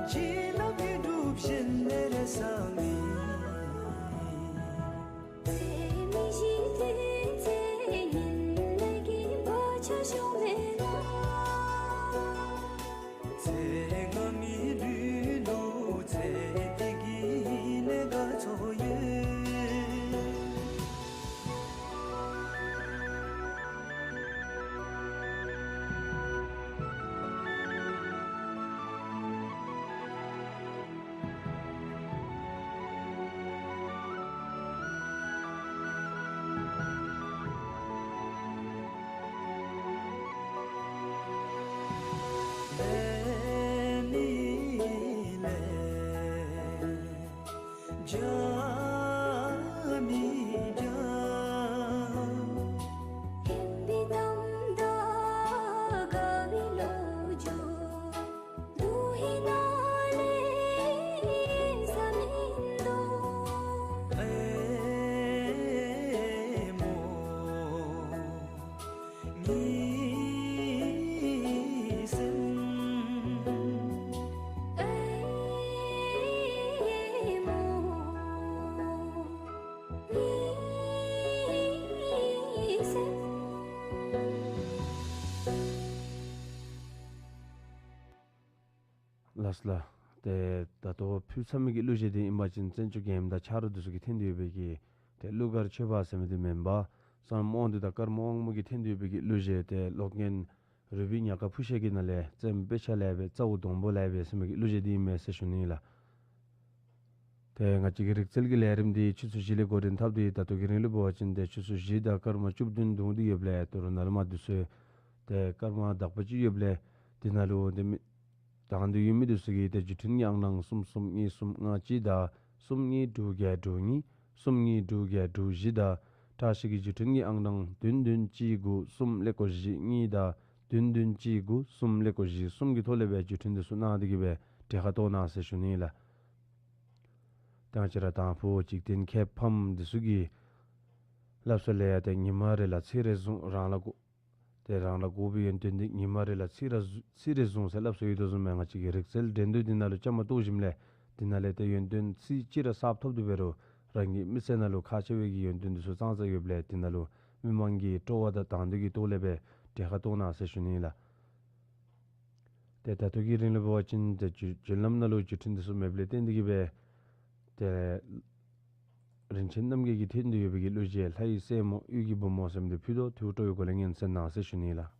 བྱིན་རླབས་ཀྱི་གྲུབ་ཆེན་ལས་རེ་ས་མེད། ཚེ་མི་ཤིགས་དུས་ཚེ་ཉིད་ལས་ཀྱི་བག་ཆགས་ཤོར་མེད་ན། ཚེ་སྔ་མའི་ལུས་ལུ་ཚེ་འདི་གི་ལས་དགའ་ཚོར་ཡོད། ལས་མི་ལས། བྱ་མི་བྱ། ཧེ་མའི་གཏམ་དང་དགའ་བའི་ལོ་རྒྱུས། དུས་ཧེ་ནང་ལས་ས་མིན་འདུག། ཨེ་མོ། མི་སེམས། ཨེ་མོ། མི་སེམས། ལགས་སོ་ལགས། ཏེ་ད་ལྟོ་ཕུལ་ཚར་མི་གི་གླུ་གཞས་འདི་ཨིན་པ་ཅིན་བཙན་སྐྱོགས་རྒྱལམོ་དང་ཆ་རོགས་འདི་ཚུ་གིས་འཐེན་ཏེ་ཡོད་པའི་གི་ཏེ་གླུ་གར་ཆོས་པ་ཟེར་མི་འདི་མེན་པར་བསམ་དབང་འདུས་དང་ཀརྨ་དབང་མོ་གིས་འཐེན་ཏེ་ཡོད་པའི་གི་གླུ་གཞས། ཏེ་ཀློག་མཁན་རུས་པའི་ཉག་དཀར་ཕུ་ཤེ་གི་ནང་ལས་བཙན་དཔེ་ཆ་ལས་སྦེ་རྩ་བོ་སྡོང་པོ་ལས་སྦེ་ཟེར་མི་གི་གླུ་གཞས་འདི་ཨིན་མས་ཟེར་ཞུ་ནི་ལགས། ཏེ་ང་བཅས་ཀྱི་རིག་རྩལ་གྱི་ལས་རིམ་འདི་ཆུ་ཚོད་བཞི་ལས་འགོ་འདྲེན་འཐབ་སྟེ་ད་ལྟོ་གི་རིང་ལུ་འབད་བ་ཅིན་ཏེ་ཆུ་ཚོད་བཞི་དང་སྐར་མ་བཅུ་བདུན་བརྡུང་སྟེ་ཡོདཔ་ལས་ད་རུང་ནཱ་ལས་མར་འདི་ཚུ་ཏེ་སྐར་མ་དག་པ་ཅིག་ཡོདཔ་ལས་འདི་ནང་ལུ་ཏེ་མི་དང་འདོད་ཡོད་མི་འདི་ཚུ་གིས་ཏེ་བརྒྱུད་འཕྲིན་གྱི་ཨང་གྲངས་གསུམ་གསུམ་གཉིས་གསུམ་ལྔ་གཅིག་དང་གསུམ་གཉིས་དྲུག་བརྒྱད་དྲུག་གཉིས་གསུམ་གཉིས་དྲུག་བརྒྱད་དྲུག་བཞི་དང་བཀྲ་ཤིས་ཀྱི་བརྒྱུད་འཕྲིན་གྱི་ཨང་གྲངས་བདུན་བདུན་གཅིག་དགུ་གསུམ་ཀླད་ཀོར་བཞི་གཉིས་དང་བདུན་བདུན་གཅིག་དགུ་གསུམ་ཀླད་ཀོར་བཞི་གསུམ་གྱི་ཐོག་ལས་སྦེ་བརྒྱུད་འཕྲིན་འདི་ཚུ་གནང་སྟེ་གི་སྦེ་གྲལ་ཁར་གཏོགས་གནང་ཟེར་ཞུ་ནི་ལགས། ད་ང་བཅས་ར་དང་ཕུ་འཇིག་རྟེན་ཁྱད་ཕམ་འདི་ཚུ་གིས་ སླབ་སྲོལ་ལས་ཡང་ཏེ་ཉི་མ་རེ་ལ་ཚིག་རེ་བཟུང་རང་ལ་དགོ། ཏེ་རང་ལ་དགོ་པའི་ཡོན་ཏན་འདི་ཉི་མ་རེ་ལ་ཚིག་ར་བཟུ་ཚིག་རེ་བཟུང་ཟེར་སླབ་སྲོལ་ཡོད་དོ་བཟུམ་སྦེ་ང་བཅས་ཀྱི་རིག་རྩལ་འགྲན་བསྡུར་འདི་ནང་ལུ་བཅའ་མར་གཏོགས་ཞིནམ་ལས་འདི་ནང་ལས་ཏེ་ཡོན་ཏན་ཚིག་གཅིག་ར་གསརཔ་ཐོབ་དོ་འབད་རུང་རང་གི་མི་ཚེ་ནང་ལུ་ཁག་ཆེ་བའི་གི་ཡོན་ཏན་འདི་ཚུ་ཙང་ཙ་ཡོདཔ་ལས་འདི་ནང་ལུ་མི་མང་གི་སྤྲོ་བ་དང་དང་འདོད་ཀྱི་ཐོག་ལས་སྦེ་གྲལ་ཁར་གཏོགས་གནང་ཟེར་ཞུ་ནི་ཨིན་ལགས། ཏེ་ད་ལྟོ་གི་རིང་ལུ་འབད་བ་ཅིན་ཏེ་བརྒྱུད་བརྒྱུད་ལམ་ནང་ལུ་བརྒྱུད་འཕྲིན་འདི་ཚུ་མེདཔ་ལས་བརྟེན་ཏེ་གིས་སྦེ་ཏེ་རིན་ཆེན་རྣམ་རྒྱལ་གྱི་ཐད་དུ་ཡོད་པའི་གི་གླུ་གཞས་ལྷ་ཡི་སྲས་མོ་གཡུ་གི་བུ་མོ་ཟེར་མི་འདི་ཕུལ་དོ། ཐུགས་སྤྲོ་བའི་སྒོ་ལས་ཉན་གསན་གནང་ཟེར་ཞུ་ནི་ལགས།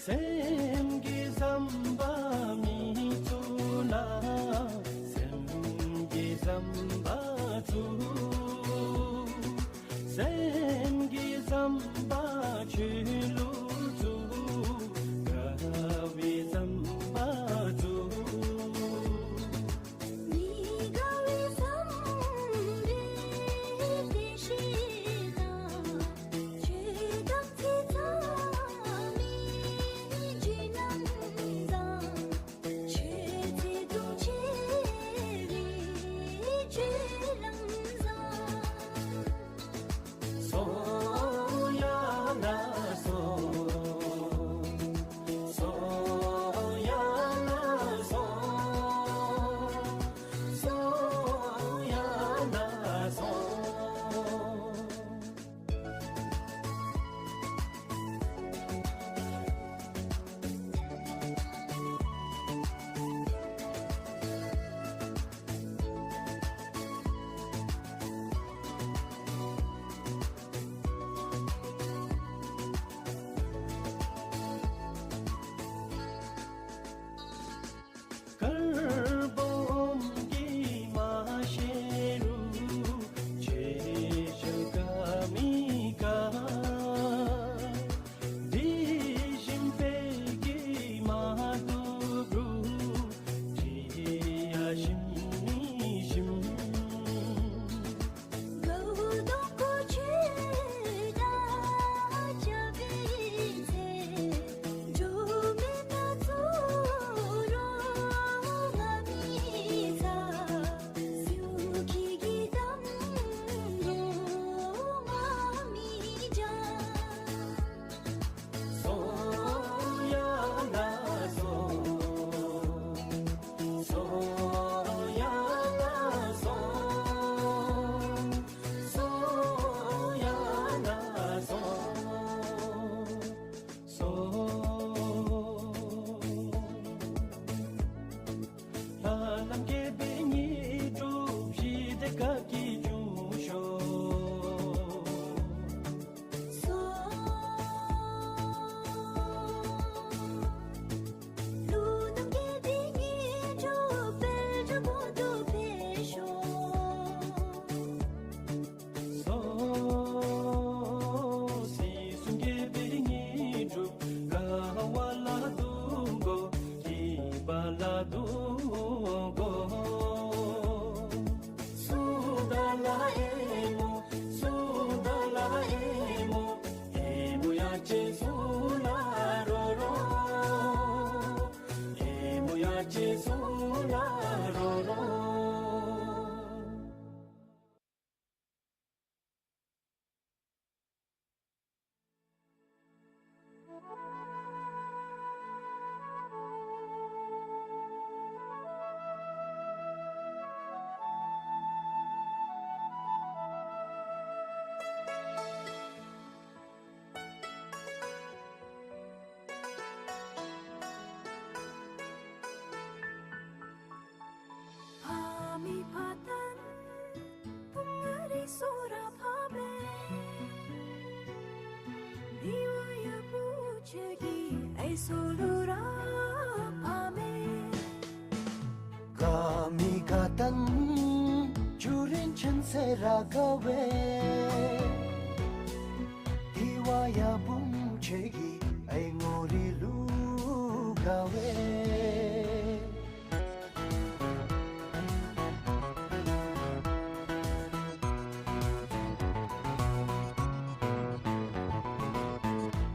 སེམས་ཀྱི་ཟམ་པ་མི་བཙུགས་ན། སེམས་ཀྱི་ཟམ་པ་བཙུགས། སེམས་ཀྱི་ཟམ་པ་ཆོས་ལུགས་བཙུགས། དགའ་བའི་ཟམ་པ་བཙུགས། མི་དགའ་བའི་ཟམ་པའི་དེ་ཤེས་ན། ཆོས་དང་ཚེ་ཚང་མི་ཆོས་ལམ་བཟང་། ཆོས་ཚེ་དུང་ཆེ་བའི་ཆོས་ལམ་བཟང་། སོ་ཡ་ན་སོ། སོ་ཡ་ན་སོ། སོ་ཡ་ན་སོ། དཀར་པོ་འོམ་གྱིས་མ་ཤེས་རུང་། ཆེ་ཆུང་དགའ་མི་དགའ། དྲི་ཞིམ་དཔལ་གྱིས་མ་བཏུབ་རུང་། དྲི་ཡ་ཞིམ་མི་ཞིམ། གའུ་དང་གོ་ཆེ་དང་ཅ་བི་ཚེ། འགྲོ་མི་ན་ཚོ་རོ་ང་མི་ཚ། སུ་ཁྱི་གི་དམ་རོ་ང་མི་འཇའ། སོ་ཡ་ན་སོ། སོ་ཡ་ན་སོ། སོ་ཡ་ན་སོ། སོ། ལྷ་རྣམས་དགྱེས་པའི་དངོས་གྲུབ་ཞི་བདེ་དགའ་སྐྱིད་འབྱུང་ཤོག། སོ། ཀླུ་རྣམས་དགྱེས་པའི་དངོས་གྲུབ་དཔལ་འབྱོར་གོང་དུ་འཕེལ་ཤོག། སོ། སྲིད་གསུམ་དགྱེས་པའི་དངོས་གྲུབ་དགའ་བ་ལ་འདུད་དགོ། སྐྱིད་པ་ལ་འདུད་དགོ། སུ་དང་ལ་ཨེ་མོ། སུ་དང་ལ་ཨེ་མོ། ཨེ་མོ་ཡ་ཅེ་སུ་ལ་རོ་རོ། ཨེ་མོ་ཡ་ཅེ་སུ་ལ་རོ་རོ། ཕ་མི་ཕ་དང་བུ་ང་རེ་སོ་ར་ཕ་མེ། དེ་བ་ཡ་བུ་ཆེ་གི་ཨེ་སོ་ལུ་ར་ཕ་མེ། དགའ་མི་དགའ་དང་ཅུ་རིན་ཆེན་ཟེར་ར་དགའ་བས། དེ་བ་ཡ་བུམ་ཆེ་གི་ཨའི་ངོ་རི་ལུ་དགའ་བས།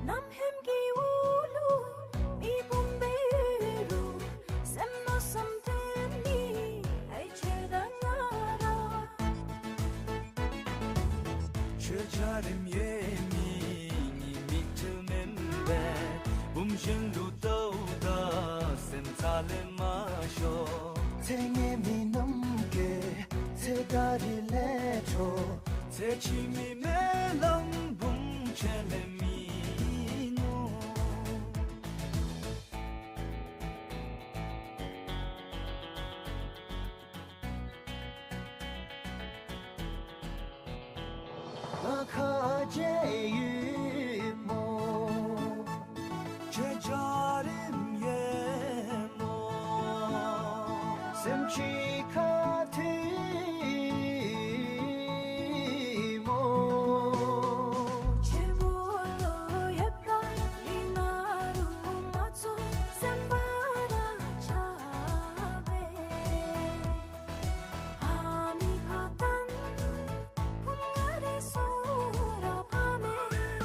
ནམ་ཧེམ་གྱི་འོག་ལུ་མི་བུམ་འབད་རུང་སེམས་ནང་ས་ རིམ་ཡེ་མི་ཉི་མིག་ཁྲིལ་མེན་པས། བུམོ་གཞན་ལུ་ལྟཝ་ད་སེམས་རྩ་ལས་མ་ཤོར། ཚེ་ངན་མི་རྣམས་ཀྱི་ཚེ་ད་རིས་ལས་འཕྲོ། ཚེ་ཕྱི་མའི་སྨོན་ལམ་བུམོ་ཁྱོད་ལས་མིན་ནུག། ང་ཁ་རྗེ་ཡོད་སྨོ། ཁྱོད་འཇའ་རིསམོ་ཡོད་སྨོ། སེམས་ཅིག་ཁ་ཐུག་སྨོ། ཆུ་བོ་ལུ་ཡོད་པ་ལས་ང་རུ་མ་ཚུགས་སེམས་པ་ར་ཆགས་པས། ཕ་མའི་ཕ་དང་བུམོ་ང་རེ་སོང་ར་ཕ་མེན།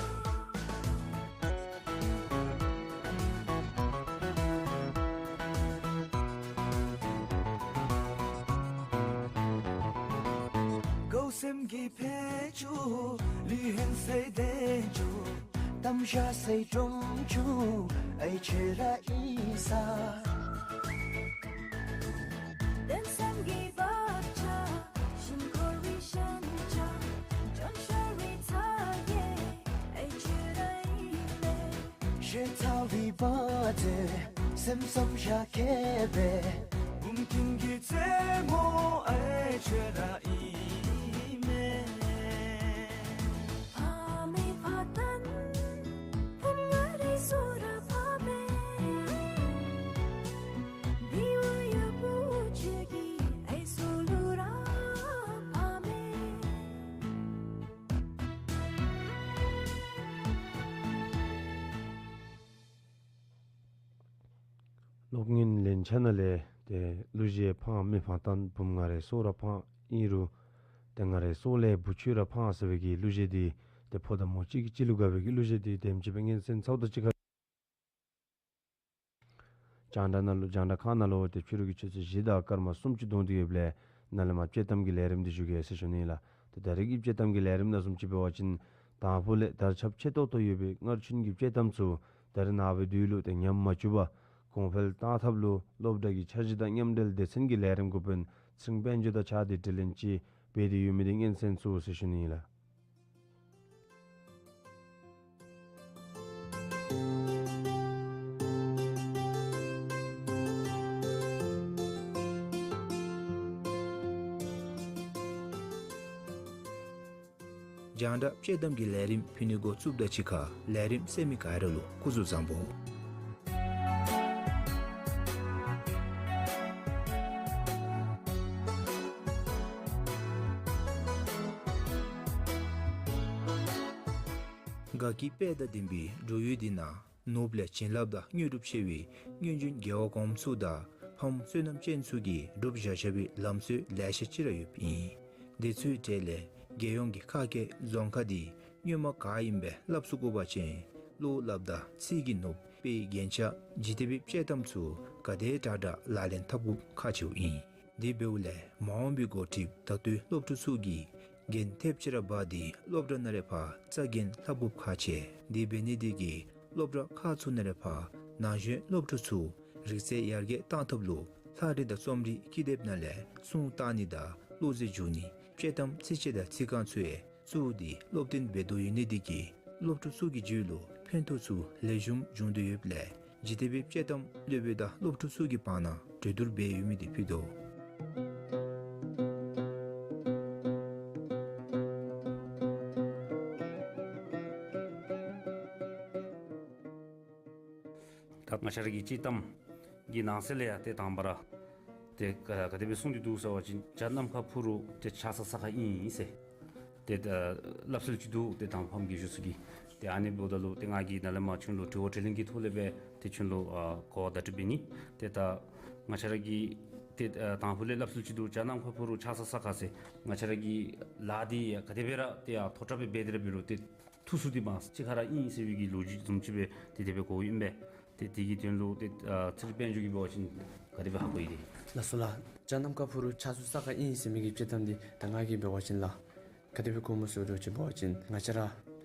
ཀོ་སེམས་ཀྱི་ཕད་ཅུང་ལུས་ཧན་སའི་དན་ཅུང་གཏམ་བཞག་སའི་དྲོམ་ཅུང་ཨའི་ཁྱོད་ར་ཨིན་ས། གཏན་བསམ་གྱི་བག་ཆགས་ཞིང་འཁོར་བའི་ཞེན་ཆགས་བྱང་ཤར་བའི་ཚ་གྱང་ཨའི་ཁྱོད་ར་ཨིན་མས། ཞེ་ཚ་བའི་བ་དན་སེམས་བསམ་བཞག་མཁས་པའི་བུམོ་ཀུན་གྱི་རྩེ་མོ་ཨའི་ཁྱོད་ར་ཨིན་མས། ཕ་མའི་ཕ་དང་བུམོ་ང་རེ་སོང་ར་ཕ་མེན། འདི་བ་ཡོད་པོ་ཁྱོད་ཀྱི་ཨའི་སོང་ལུ་ར་ཕ་མེན། གློག་བརྙན་ལེན་ཆ་ནང་ལས་ཏེ་གླུ་གཞས་ཕ་མའི་ཕ་དང་བུམོ་ང་རེ་སོང་ར་ཕ་ཨིན་རུང་ཏེ་ང་རེ་སོང་ལས་བུ་ཁྱོད་ར་ཕ་ཟེར་བའི་གི་གླུ་གཞས་འདི་ཏེ་ཕོ་དང་མོ་གཅིག་གིས་གཅིག་ལུ་དགའ་བའི་གི་གླུ་གཞས་འདི་དེམ་ཅིག་སྦེ་སྙན་གསན་ཚརཝ་ད་གཅིག་ཁར་རྒྱང་བསྒྲགས་ནང་ལུ་རྒྱང་བསྒྲགས་ཁང་ནང་ལུ་ཏེ་ཕྱི་རུ་གི་ཆུ་ཚོད་བཞི་དང་སྐར་མ་སུམ་ཅུ་བརྡུངས་ཏེ་ཡོདཔ་ལས་ནཱ་ལས་མར་དཔྱེ་གཏམ་གྱི་ལས་རིམ་འདི་ཞུ་གེ་ཟེར་ཞུ་ནི་ལགས། ཏེ་ད་རིས་ཀྱི་དཔྱེ་གཏམ་གྱི་ལས་རིམ་ནང་བཟུམ་ཅིག་འབད་བ་ཅིན་དང་ཕུ་ལས་དར་ཁྱབ་ཆེ་ཏོག་ཏོ་ཡོད་པའི་སྔར་བྱུང་གི་དཔྱེ་གཏམ་ཚུ་ད་རིས་ནངས་པའི་དུས་ལུ་ཏེ་ཉམས་མ་བཅུག་པར་གོང་འཕེལ་གཏང་ཐབས་ལུ་སློབ་གྲྭ་གི་འཆར་གཞི་དང་མཉམ་འབྲེལ་སྡེ་ཚན་གྱི་ལས་རིམ་འགོ་དཔོན་ཚེ་རིང་དཔལ་འབྱོར་དང་གཅིག་ཁར་དྲི་ལན་ཅིག་འབད་དེ་ཡོད་མི་འདི་སྙན་གསན་ཚུགས་ཟེར་ཞུ་ནི་ལགས། རྒྱང་བསྒྲགས་དཔྱེ་གཏམ་གྱི་ལས་རིམ་ཕུལ་ནི་འགོ་བཙུགསཔ་དང་གཅིག་ཁར་ལས་རིམ་གསན་མི་ག་ར་ལུ་སྐུ་གཟུགས་བཟང་པོ། དགའ་སྐྱིད་དཔལ་དང་ལྡན་པའི་འགྲོ་ཡུལ་འདི་ནང་ནོར་བུ་ལས་བྱིན་རླབས་དང་དངོས་གྲུབ་ཆེ་བའི་སྔོན་བྱོན་རྒྱལ་བ་གོངམ་ཚུ་དང་ཕམ་བསོད་ནམས་ཅན་ཚུ་གིས་བསྒྲུབས་བཞག་བཞག་པའི་ལམ་སྲོལ་ལེ་ཤ་ཅིག་ར་ཡོདཔ་ཨིན། དེ་ཚུའི་གྲས་ལས་རྒྱལ་ཡོངས་ཀྱི་ཁ་སྐད་རྫོང་ཁ་འདི་སྔོན་མ་ག་ཨིནམ་སྦེ་སླབ་ཚུགས་དགོ་པ་ཅིན་བློ་སླབ་དང་ཚིག་གི་ནོར་བུ་དཔེའི་རྒྱན་ཆ་ལྗིད་ཐེབས་པའི་དཔྱེ་གཏམ་ཚུ་ག་དེ་དྲག་དྲག་ལག་ལེན་འཐབ་དགོཔ་ཁག་ཆེཝ་ཨིན། དེ་འབདཝ་ལས་མ་འོངས་པའི་འགོ་ཁྲིདཔ་ད་ལྟོའི་སློབ་ཕྲུག་ཚུ་གིས་འགན་ཐེབས་ཅིག་ར་འབག་སྟེ་སློབ་གྲྭ་ནང་ར་ཕར་རྩ་འགེངས་ལྷབ་དགོཔ་ཁག་ཆེ། དེ་འབད་ནི་དེ་གིས་སློབ་གྲྭ་ཁག་ཚུ་ནང་ར་ཕར་ན་གཞོན་སློབ་ཕྲུག་ཚུ་རིག་རྩལ་ཡར་རྒྱས་གཏང་ཐབས་ལུ་ལྷ་རི་དང་རྩོམ་རིག་ཀི་དེབ་ནང་ལས་སྲུང་བཏང་ནི་དང་བློ་རྩེ་འཇུག་ནི་དཔྱེ་གཏམ་ཚིགས་བཅད་དང་ཚིག་རྐང་ཚུ་ཡང་བཙུགས་ཏེ་སློབ་སྟོན་འབད་དོ་ཡོད་ནི་དེ་གིས་སློབ་ཕྲུག་ཚུ་གི་རྒྱུད་ལུ་ཕན་ཐོགས་ཚུ་ལེགས་ཤོམ་འབྱུང་དོ་ཡོདཔ་ལས་ལྗིད་ཐེབས་པའི་དཔྱེ་གཏམ་སློབ་དཔོན་དང་སློབ་ཕྲུག་ཚུ་གི་བར་ན་གྲོས་བསྡུར་འབད་ཡོད་མི་དེ་ཕུལ་དོ། ད་ང་བཅས་ར་གི་དཔྱེ་གཏམ་གྱི་ནང་གསེས་ལས་ཡང་ཏེ་དང་པ་ར་ཏེ་ག་ག་དེ་སྦེ་གསུངས་ཏེ་འདུག་ཟེར་བ་ཅིན་བྱ་ནམ་མཁའ་འཕུར་རུང་ཏེ་ཆགས་ས་ས་ཁ་ཨིན་ཟེར། ཏེ་ད་སླབ་སྲོལ་ཅིག་འདུག། ཏེ་དང་ཕམ་གྱི་ཞུ་ས་གི། ཏེ་ཨ་ནི་འབདཝ་ད་ལུ་ཏེ་ང་གིས་ནཱ་ལས་མར་ཁྱོད་ལུ་དྲི་བ་དྲིས་ལན་གྱི་ཐོག་ལས་སྦེ་ཏེ་ཁྱོད་ལུ་ཨ་གོ་བརྡ་སྤྲོད་འབད་ནི། ཏེ་ད་ང་བཅས་ར་གི་ཏེ་ཨ་དང་ཕུ་ལས་སླབ་སྲོལ་ཅིག་འདུག། བྱ་ནམ་མཁའ་འཕུར་རུང་ཆགས་ས་ས་ཁ་ཟེར། ང་བཅས་ར་གི་ལཱ་འདི་ཡང་ག་དེ་སྦེ་ར་ཏེ་ཡར་མཐོ་དྲགས་སྦེ་འབད་དེ་ར་འབད་རུང་ཏེ་ཐུགས་སུ་འདི་མ་གཅིག་ཁར་ར་ཨིན་ཟེར་བའི་གི་ལོ་རྒྱུས་བཟུམ་ཅིག་སྦེ་ཏེ་དེ་སྦེ་གོཝ་ཨིན་པས། ཏེ་དེ་གི་དོན་ལུ་ཏེ་ཨ་ཚེ་རིང་དཔལ་འབྱོར་གྱིས་འབད་བ་ཅིན་ག་དེ་སྦེ་ཧ་གོ་ཡི་ཏེ། ལགས་སོ་ལགས། བྱ་ནམ་མཁའ་འཕུར་རུང་ཆགས་ས་ས་ཁ་ཨིན་ཟེར་མི་གི་དཔྱེ་གཏམ་འདི་ད་ང་གིས་འབད་བ་ཅིན་ལགས། ག་དེ་སྦེ་གོཝ་སྨོ་ཟེར་བ་ཅིན་འབད་བ་ཅིན་ང་བཅས་ར་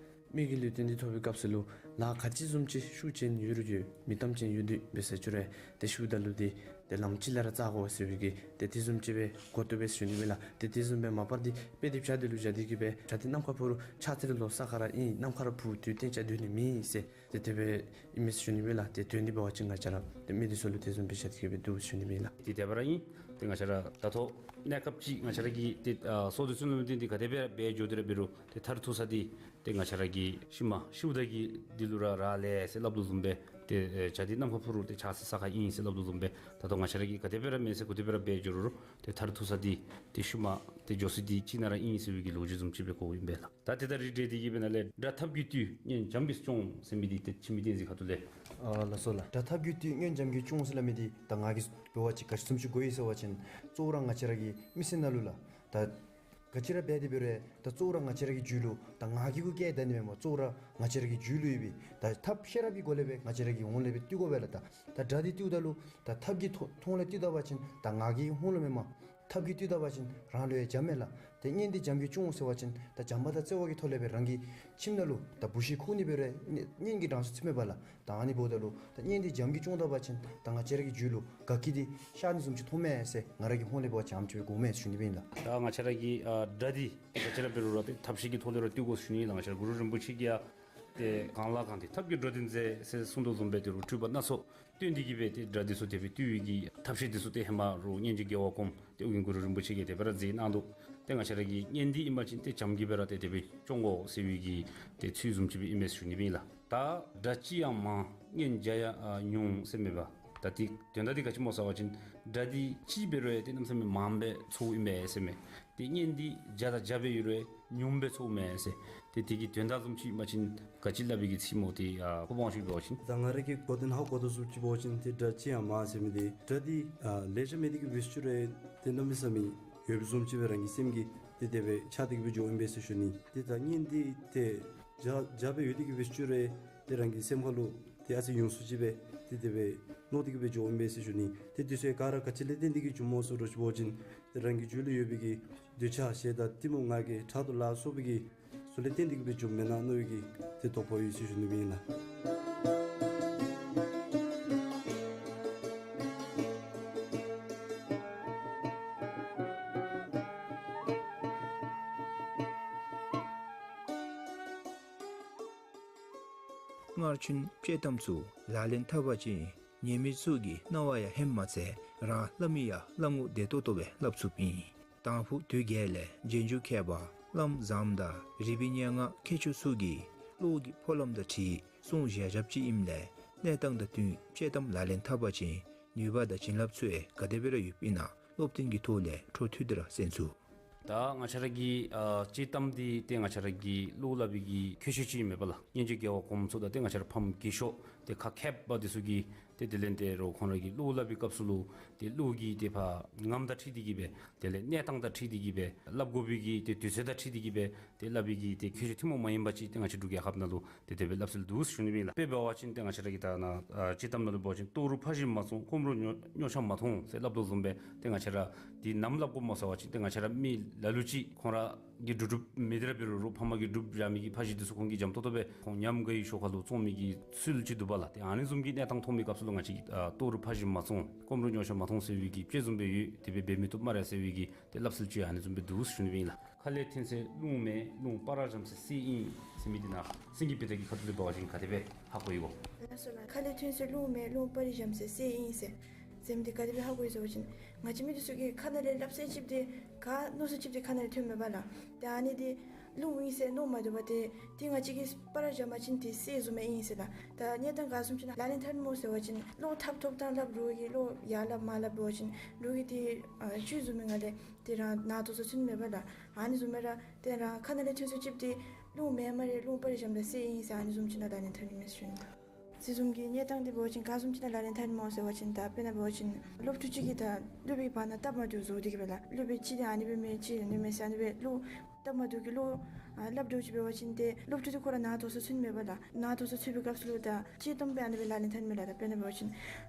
མི་གི་ལུས་རྟེན་འདི་ཐོབ་པའི་སྐབས་སུ་ལུ་ལཱ་ག་ཅི་བཟུམ་ཅིག་ཤུགས་ཅན་ཡོད་རུང་ཡོད་མིང་གཏམ་ཅན་ཡོད་དེ་འབད་ཟེར་ཅི་རུང་ཏེ་ཤུལ་ད་ལུ་འདི་ཏེ་ལམ་ཅིག་ལས་ར་བཙག་དགོ་ཟེར་བའི་གི་ཏེ་དེ་བཟུམ་ཅིག་སྦེ་གོ་བཏུབ་པས་ཟེར་ཞུ་ནི་ཨིན་ལགས། ཏེ་དེ་བཟུམ་སྦེ་མ་པ་འདི་དཔེ་འདི་བྱ་འདི་ལུ་བཞག་སྟེ་གི་སྦེ་བྱ་འདི་གནམ་ཁར་འཕུར་རུང་ཕྱག་འཚལ་ལོ་ས་ཁར་ར་ཨིན། གནམ་ཁར་འཕུར་དུས་རྟེན་བྱ་སྡོད་ནི་མེད་ཟེར། ཏེ་དེ་སྦེ་ཨིན་མས་ཟེར་ཞུ་ནི་ཨིན་ལགས། ཏེ་དོན་འདི་འབད་བ་ཅིན་ང་བཅས་ར་ཏེ་མི་འདི་ཚུ་ལུ་དེ་བཟུམ་སྦེ་བཞག་སྟེ་གི་སྦེ་འདུག་ཟེར་ཞུ་ནི་ཨིན་ལགས། ཏེ་དེ་སྦེ་ར་ཨིན། ཏེ་ང་བཅས་ར་ད་ལྟོ་གནས་སྐབས་ཅིག་ང་བཅས་ར་གི་ཏེ་ཨ་སྲོག་འདི་བཙུན་ལུ་བརྟེན་ཏེ་ག་དེ་སྦེ་ར་འབད་འགྱོ་སྟེ་ར་འབད་རུང་ཏེ་མཐར་ཐུག་ས་འདི་ཏེ་ང་བཅས་ར་གི་ཤུལ་མ་ཤུལ་ད་གི་འདི་ལུ་ར་རག་ལས་ཟེར་སླབ་དོ་བཟུམ་སྦེ་ཏེ་ཨེ་བྱ་འདི་གནམ་ཁར་འཕུར་རུང་ཏེ་ཕྱག་འཚལ་ས་ཁར་ཨིན་ཟེར་སླབ་དོ་བཟུམ་སྦེ་ད་ལྟོ་ང་བཅས་ར་གིས་ག་དེ་སྦེ་ར་མེན་ཟེར་ག་དེ་སྦེ་ར་འབད་འགྱོ་རུང་རུང་ཏེ་མཐར་ཐུག་ས་འདི་ཏེ་ཤུལ་མ་ཏེ་འགྱོ་ས་འདི་ཅིག་ནང་ར་ཨིན་ཟེར་བའི་གི་ལོ་རྒྱུས་བཟུམ་ཅིག་སྦེ་གོཝ་ཨིན་པས་ལགས། ད་དེ་དང་རིགས་བསྒྲེས་ཏེ་གི་སྦེ་ནཱ་ལས་དགྲ་ཐབས་ཀྱིས་བཏུལ་གཉེན་བྱམས་ཀྱིས་སྐྱོང་ཟེར་མི་འདི་ཏེ་ཁྱིམ་གྱི་བསྟན་འཛིན་ཁ་ཐུག་ལས། ཨ་ལགས་སོ་ལགས། དགྲ་ཐབས་ཀྱིས་བཏུལ་གཉེན་བྱམས་ཀྱིས་སྐྱོང་ཟེར་སླབ་མི་འདི་ད་ང་གིས་འབད་བ་ཅིན་ག་ཅི་བཟུམ་ཅིག་གོ་ཡི་ཟེར་བ་ཅིན་གཙོ་བོ་ར་ང་བཅས་ར་གི་མི་སེར་ནང་ལུ་ལགས། ད་ག་ཅི་ར་འབད་དེ་འབད་རུང་ད་གཙོ་བོ་ར་ང་བཅས་ར་གི་རྒྱུད་ལུ་ད་ང་གི་གུ་སྐྱེ་ད་ནི་མེན་པར་གཙོ་བོ་ར་ང་བཅས་ར་གི་རྒྱུད་ལུ་ཡོད་པའི་ད་ཐབས་ཤེས་རབ་ཀྱི་སྒོ་ལས་སྦེ་ང་བཅས་ར་གི་ཧོངས་ལས་སྦེ་བཏུལ་དགོ་པས་ལགས། ད་ད་དགྲ་འདི་བཏུལཝ་ད་ལུ་ད་ཐབས་ཀྱི་ཐོག་ཐོག་ལས་བཏུལ་ད་པ་ཅིན་ད་ང་གི་ཧོངས་ལུ་མེན་པར་ཐབས་ཀྱིས་བཏུལ་ད་པ་ཅིན་རང་ལུ་ཡང་བྱམས་མས་ལགས། ཏེ་གཉེན་འདི་བྱམས་ཀྱིས་སྐྱོང་ཟེར་བ་ཅིན་ད་བྱམས་པ་དང་བརྩེ་བ་གི་ཐོག་ལས་སྦེ་རང་གི་ཁྱིམ་ནང་ལུ་ད་བུ་གཞི་ཁུག་ནི་འབད་རུང་གཉེན་གྱིས་དྲང་སུ་ཚུད་མས་པ་ལགས། ད་ཨ་ནི་འབདཝ་ད་ལུ་ད་གཉེན་འདི་བྱམས་ཀྱིས་སྐྱོང་ད་པ་ཅིན་ད་ང་བཅས་ར་གི་རྒྱུད་ལུ་དགའ་སྐྱིད་འདི་ཤར་ནི་བཟུམ་ཅིག་མཐོངམ་མས་ཟེར་ང་ར་གི་ཧོངས་ལས་འབད་བ་ཅིན་ཨ་ནེམ་ཅིག་སྦེ་གོཝ་མས་ཟེར་ཞུ་ནི་ཨིན་ལགས། ད་ང་བཅས་ར་གི་ཨ་དགྲ་འདི་ག་ཅི་ར་འབད་རུང་ར་ཏེ་ཐབས་ཤེས་ཀྱི་ཐོག་ལས་ར་བཏུལ་དགོ་ཟེར་ཞུ་ནི་ཨིན་ལགས། ང་བཅས་ར་གུ་རུ་རིན་པོ་ཆེ་གིས་ཡང་ཏེ་གང་ལ་གང་འདུལ་ཐབས་ཀྱིས་འགྲོ་དོན་མཛད་ཟེར་གསུངས་དོ་བཟུམ་སྦེ་ཏེ་རུང་སྤྲུལ་པ་སྣ་ཚོགས་བཏོན་ཏེ་གི་སྦེ་ཏེ་དགྲ་འདི་ཚུ་དེ་སྦེ་བཏུལ་བའི་གི་ཐབས་ཤེས་འདི་ཚུ་ཏེ་ཧེ་མ་རུང་སྙན་བརྒྱུད་རྒྱལ་བ་གོངམ་ཏེ་ཨོ་རྒྱན་གུ་རུ་རིན་པོ་ཆེ་གིས་དེ་སྦེ་ར་མཛད་གནང་འདུག། ཏེ་ང་བཅས་ར་གི་གཉེན་འདི་ཨིན་པ་ཅིན་ཏེ་བྱམས་ཀྱིས་སྦེ་ར་ཏེ་དེ་སྦེ་སྐྱོང་དགོ་ཟེར་བའི་གི་ཏེ་ཚུལ་བཟུམ་ཅིག་སྦེ་ཨིན་མས་ཟེར་ཞུ་ནི་ཨིན་ལགས། ད་དགྲ་ཅིག་ཡང་མང་གཉེན་བརྒྱ་ཡང་ཨ་ཉུང་ཟེར་མས་པ། ད་འདི་དོན་དག་འདི་ག་ཅི་སྨོ་ཟེར་བ་ཅིན་དགྲ་འདི་གཅིག་འབད་རུང་ཡང་ཏེ་གནམ་མེད་ས་མེད་མངམ་སྦེ་ཚོརཝ་ཨིན་པས་ཟེར་མས། ཏེ་གཉེན་འདི་བརྒྱ་དང་བརྒྱ་སྦེ་ཡོད་རུང་ཉུངམ་སྦེ་ཚོརཝ་མས་ཟེར། ཏེ་དེ་གི་དོན་དག་བཟུམ་ཅིག་ཨིན་པ་ཅིན་ག་ཅི་སླབ་པའི་གི་ཚིག་སྨོ་ཏེ་ཨ་ཁོ་པང་ཤུལ་འབད་བ་ཅིན། ད་ང་ར་གིས་གོ་དོན་ཧ་གོ་དོ་བཟུམ་ཅིག་འབད་བ་ཅིན་ཏེ་དགྲ་ཅིག་ཡང་མང་ཟེར་མི་འདི་དགྲ་འདི་ཨ་ལེ་ཤ་མེད་དེ་གི་སྦེ་ཅིག་ར་ཏེ་གནམ་མེད་ས་མེད་ཡོདཔ་བཟུམ་ཅིག་སྦེ་རང་གི་སེམས་ཀྱིས་ཏེ་དེ་སྦེ་ཆགས་ཏེ་གི་སྦེ་འགྱོཝ་ཨིན་པས་ཟེར་ཞུ་ནི། ཏེ་ད་གཉེན་འདི་ཏེ་བརྒྱ་བརྒྱ་སྦེ་ཡོད་དེ་གི་སྦེ་ཅིག་ར་ཏེ་རང་གི་སེམས་ཁ་ལུ་ཏེ་ཨ་ཙི་ཡོངས་སུ་ཅིག་སྦེ་ཏེ་དེ་སྦེ་མནོ་སྟེ་གི་སྦེ་འགྱོཝ་ཨིན་པས་ཟེར་ཞུ་ནི། ཏེ་དེ་ཚུ་ག་ར་ག་ཅི་ལས་བརྟེན་ཏེ་གི་བྱུངམ་སྨོ་ཟེར་བ་ཅིན་ཏེ་རང་གི་རྒྱུད་ལུ་ཡོད་པའི་གི་འདོད་ཆགས་ཞེ་སྡང་གཏི་མུག་ང་རྒྱལ་ཕྲག་དོག་ལ་སོགས་པའི་གི་ཚུ་ལས་བརྟེན་ཏེ་གི་སྦེ་བྱུངམ་མེན་ན་མནོ་བའི་གི་ཏེ་དོགས་པ་ཡོད་ཟེར་ཞུ་ནི་སྦེ་ཨིན་ལགས། སྔར་བྱོན་དཔྱེ་གཏམ་ཚུ་ལག་ལེན་འཐབ་པ་ཅིན་ཉན་མི་ཚུ་གི་རྣ་བ་ཡང་ཧེ་མ་ཚད་རང་སླབ་མི་ཡང་སླབ་ངོ་བདེ་ཏོག་ཏོ་སྦེ་སླབ་ཚུགསཔ་ཨིན། དང་ཕུ་དུས་རྒྱལ་ལས་རྗེས་འཇུག་མཁས་པ་བླམ་བཟངམ་དང་རིག་པའི་སྙན་ངག་མཁས་མཆོག་ཚུ་གིས་བློ་གི་འཕོ་ལམ་དང་འཁྲིལ་གསུང་བཞག་བཞགཔ་ཅིག་ཨིནམ་ལས་གནས་སྟངས་དང་བསྟུན་དཔྱེ་གཏམ་ལག་ལེན་འཐབ་པ་ཅིན་ནུས་པ་དང་བྱིན་རླབས་ཚུ་ཡང་ག་དེ་སྦེ་ར་ཡོདཔ་ཨིན་ན་སློབ་སྟོན་གྱི་ཐོག་ལས་འཕྲོ་མཐུད་དེ་ར་གསན་ཚུགས། ད་ང་བཅས་ར་གི་ཨ་དཔྱེ་གཏམ་འདི་ཏེ་ང་བཅས་ར་གི་བློ་སླབ་པའི་གི་ཁྱད་ཆོས་ཅིག་ཨིན་མས་པ་ལགས། སྙན་བརྒྱུད་རྒྱལ་བ་གོངམ་ཚུ་དང་ཏེ་ང་བཅས་ར་ཕམ་རྒས་ཤོས་ཏེ་ཁ་མཁས་པ་འདི་ཚུ་གིས་ཏེ་དེ་ལས་ཏེ་རོགས་ཁོང་ར་གི་བློ་སླབ་པའི་སྐབས་སུ་ལུ་ཏེ་བློ་གི་ཏེ་ཕར་ངམ་དང་འཁྲིལ་ཏེ་གི་སྦེ་དེ་ལས་གནས་སྟངས་དང་འཁྲིལ་ཏེ་གི་སྦེ་སླབ་དགོ་པའི་གི་ཏེ་དུས་ཚོད་དང་འཁྲིལ་ཏེ་གི་སྦེ་ཏེ་སླབ་པའི་གི་ཏེ་ཁྱད་ཆོས་ཐུན་མོང་མ་ཡིན་པ་ཅིག་ཏེ་ང་བཅས་འབྲུག་རྒྱལ་ཁབ་ནང་ལུ་ཏེ་དེ་སྦེ་སླབ་སྲོལ་འདུག་ཟེར་ཞུ་ནི་ཨིན་ལགས། དཔེ་འབད་བ་ཅིན་ཏེ་ང་བཅས་ར་གི་ད་ནཱ་ཨ་དཔྱེ་གཏམ་ནང་ལུ་འབད་བ་ཅིན་ལྟོ་རུ་ཕ་གཞིས་མ་བཙོངས་སྐོམ་རུ་ཉོ་ཉོ་ཆ་མ་འཐུང་ཟེར་སླབ་དོ་བཟུམ་སྦེ་ཏེ་ང་བཅས་ར་འདི་ནམ་སླབ་དགོཔ་སྨོ་ཟེར་བ་ཅིན་ཏེ་ང་བཅས་ར་མི་ལ་ལུ་ཅིག་ཁོང་ར་གིས་སྒྲུབ་སྒྲུབ་མི་དེ་ར་འབད་རུང་རོགས་ཕམ་གིས་སྒྲུབ་བཞག་མི་གི་ཕ་གཞིས་འདི་ཚུ་ཁོང་གིས་འཇམ་ཏོག་ཏོ་སྦེ་ཁོང་ཉམས་དགའ་བའི་ཞོར་ཁ་ལུ་བཙོང་མི་གི་ཚུལ་ཅིག་འདུག་པ་ལགས། ཏེ་ཨ་ནི་བཟུམ་གྱི་གནས་སྟངས་མཐོང་མི་སྐབས་སུ་ལུ་ང་བཅས་ཀྱིས་ཨ་ལྟོ་རུ་ཕ་གཞིས་མ་བཙོངས་སྐོམ་རུ་ཉོ་ཆ་མ་འཐུང་ཟེར་བའི་གི་དཔྱེ་བཟུམ་སྦེ་ཡོད། དེ་སྦེ་འབད་མི་བཏུབ་སྨ་རེ་ཟེར་བའི་གི་ཏེ་སླབ་སྲོལ་ཅིག་ཨ་ནི་བཟུམ་སྦེ་འདུག་ཟེར་ཞུ་ནི་ཨིན་ལགས། ཁ་ལས་ཐོན་ཚེ་རླུང་མེད་རླུང་སྤར་འཇམ་ཟེར་གསེར་ཨིན་ཟེར་མི་འདི་ནཱ་སེང་གེ་པི་ཏ་གི་ཁ་ཐུག་ལས་འབད་བ་ཅིན་ག་དེ་སྦེ་ཧ་གོ་ཡི་གོ། ལགས་སོ་ལགས། ཁ་ལས་ཐོན་ཚེ་རླུང་མེད་རླུང་སྤར་འཇམ་ཟེར་གསེར་ཨིན་ཟེར་ཟེར་མི་འདི་ག་དེ་སྦེ་ཧ་གོ་ཡི་ཟེར་བ་ཅིན་ང་བཅས་མི་འདི་ཚུ་གི་ཁ་ནང་ལས་སླབ་སྲོལ་ཅིག་འདི་ག་མནོ་ས་ཅིག་འདི་ཁ་ནང་ལས་ཐོནམ་མས་པ་ལགས། ཏེ་ཨ་ནི་འདི་རླུང་ཨིན་ཟེར་མནོ་མ་བཏུབ་པར་ཏེ་འདི་ང་བཅས་ཀྱིས་སྤར་འཇམ་པ་ཅིན་འདི་གསེར་བཟུམ་སྦེ་ཨིན་ཟེར་ལགས། ད་གནས་སྟངས་ག་བཟུམ་ཅིག་ནང་ལག་ལེན་འཐབ་ནི་སྨོ་ཟེར་བ་ཅིན་བློ་ཐབས་ཐོབ་ཐངས་སླབ་རོགས་ཀྱིས་བློ་ཡར་སླབ་མར་སླབ་འབད་བ་ཅིན་རོགས་ཀྱིས་འདི་ཨ་ཆོས་བཟུམ་མའི་ངང་ལས་ཏེ་རང་ནང་དོགས་ཚུ་ཚུད་མས་པ་ལགས། ཨ་ནི་བཟུམ་སྦེ་ར་ཏེ་རང་ཁ་ནང་ལས་ཐོན་ས་ཅིག་འདི་རླུང་མེད་སྨ་རེ་རླུང་སྤར་འཇམ་ལ་གསེར་ཨིན་ཟེར་ཨ་ནི་བཟུམ་ཅིག་ནང་ལག་ལེན་འཐབ་ནི་མས་ཟེར་ཞུ་ནི། དེ་བཟུམ་གྱི་གནས་སྟངས་འདི་འབད་བ་ཅིན་ག་བཟུམ་ཅིག་ནང་ལག་ལེན་འཐབ་ནི་སྨོ་ཟེར་བ་ཅིན་ད་དཔེར་ན་འབད་བ་ཅིན་སློབ་ཕྲུག་ཅིག་གིས་ད་སློབ་དཔོན་བར་ན་སྟབས་མ་བདེཝ་བཟོ་སྟེ་གི་སྦེ་ལགས། སློབ་དཔོན་ཅིག་འདི་ཨ་ནི་སྦེ་མེན་ཅིག་འདི་མེན་ཟེར་ཨ་ནི་སྦེ་བློ་ སྟབས་མ་བདེཝ་གིས་བློ་ཨ་སླབ་འདྲཝ་ཅིག་འབད་བ་ཅིན་ཏེ་སློབ་ཕྲུག་འདི་ཁོ་ར་ནཱ་དོགས་ཟོན་ཚུགས་ནི་མེད་པས་ལགས། ནཱ་དོགས་ཟོན་ཚུགས་པའི་སྐབས་སུ་ལུ་ད་ཅི་བཏང་སྦེ་ཨ་ནི་སྦེ་ལག་ལེན་འཐབ་ནི་མས་ལགས། ད་དཔེར་ན་འབད་བ་ཅིན་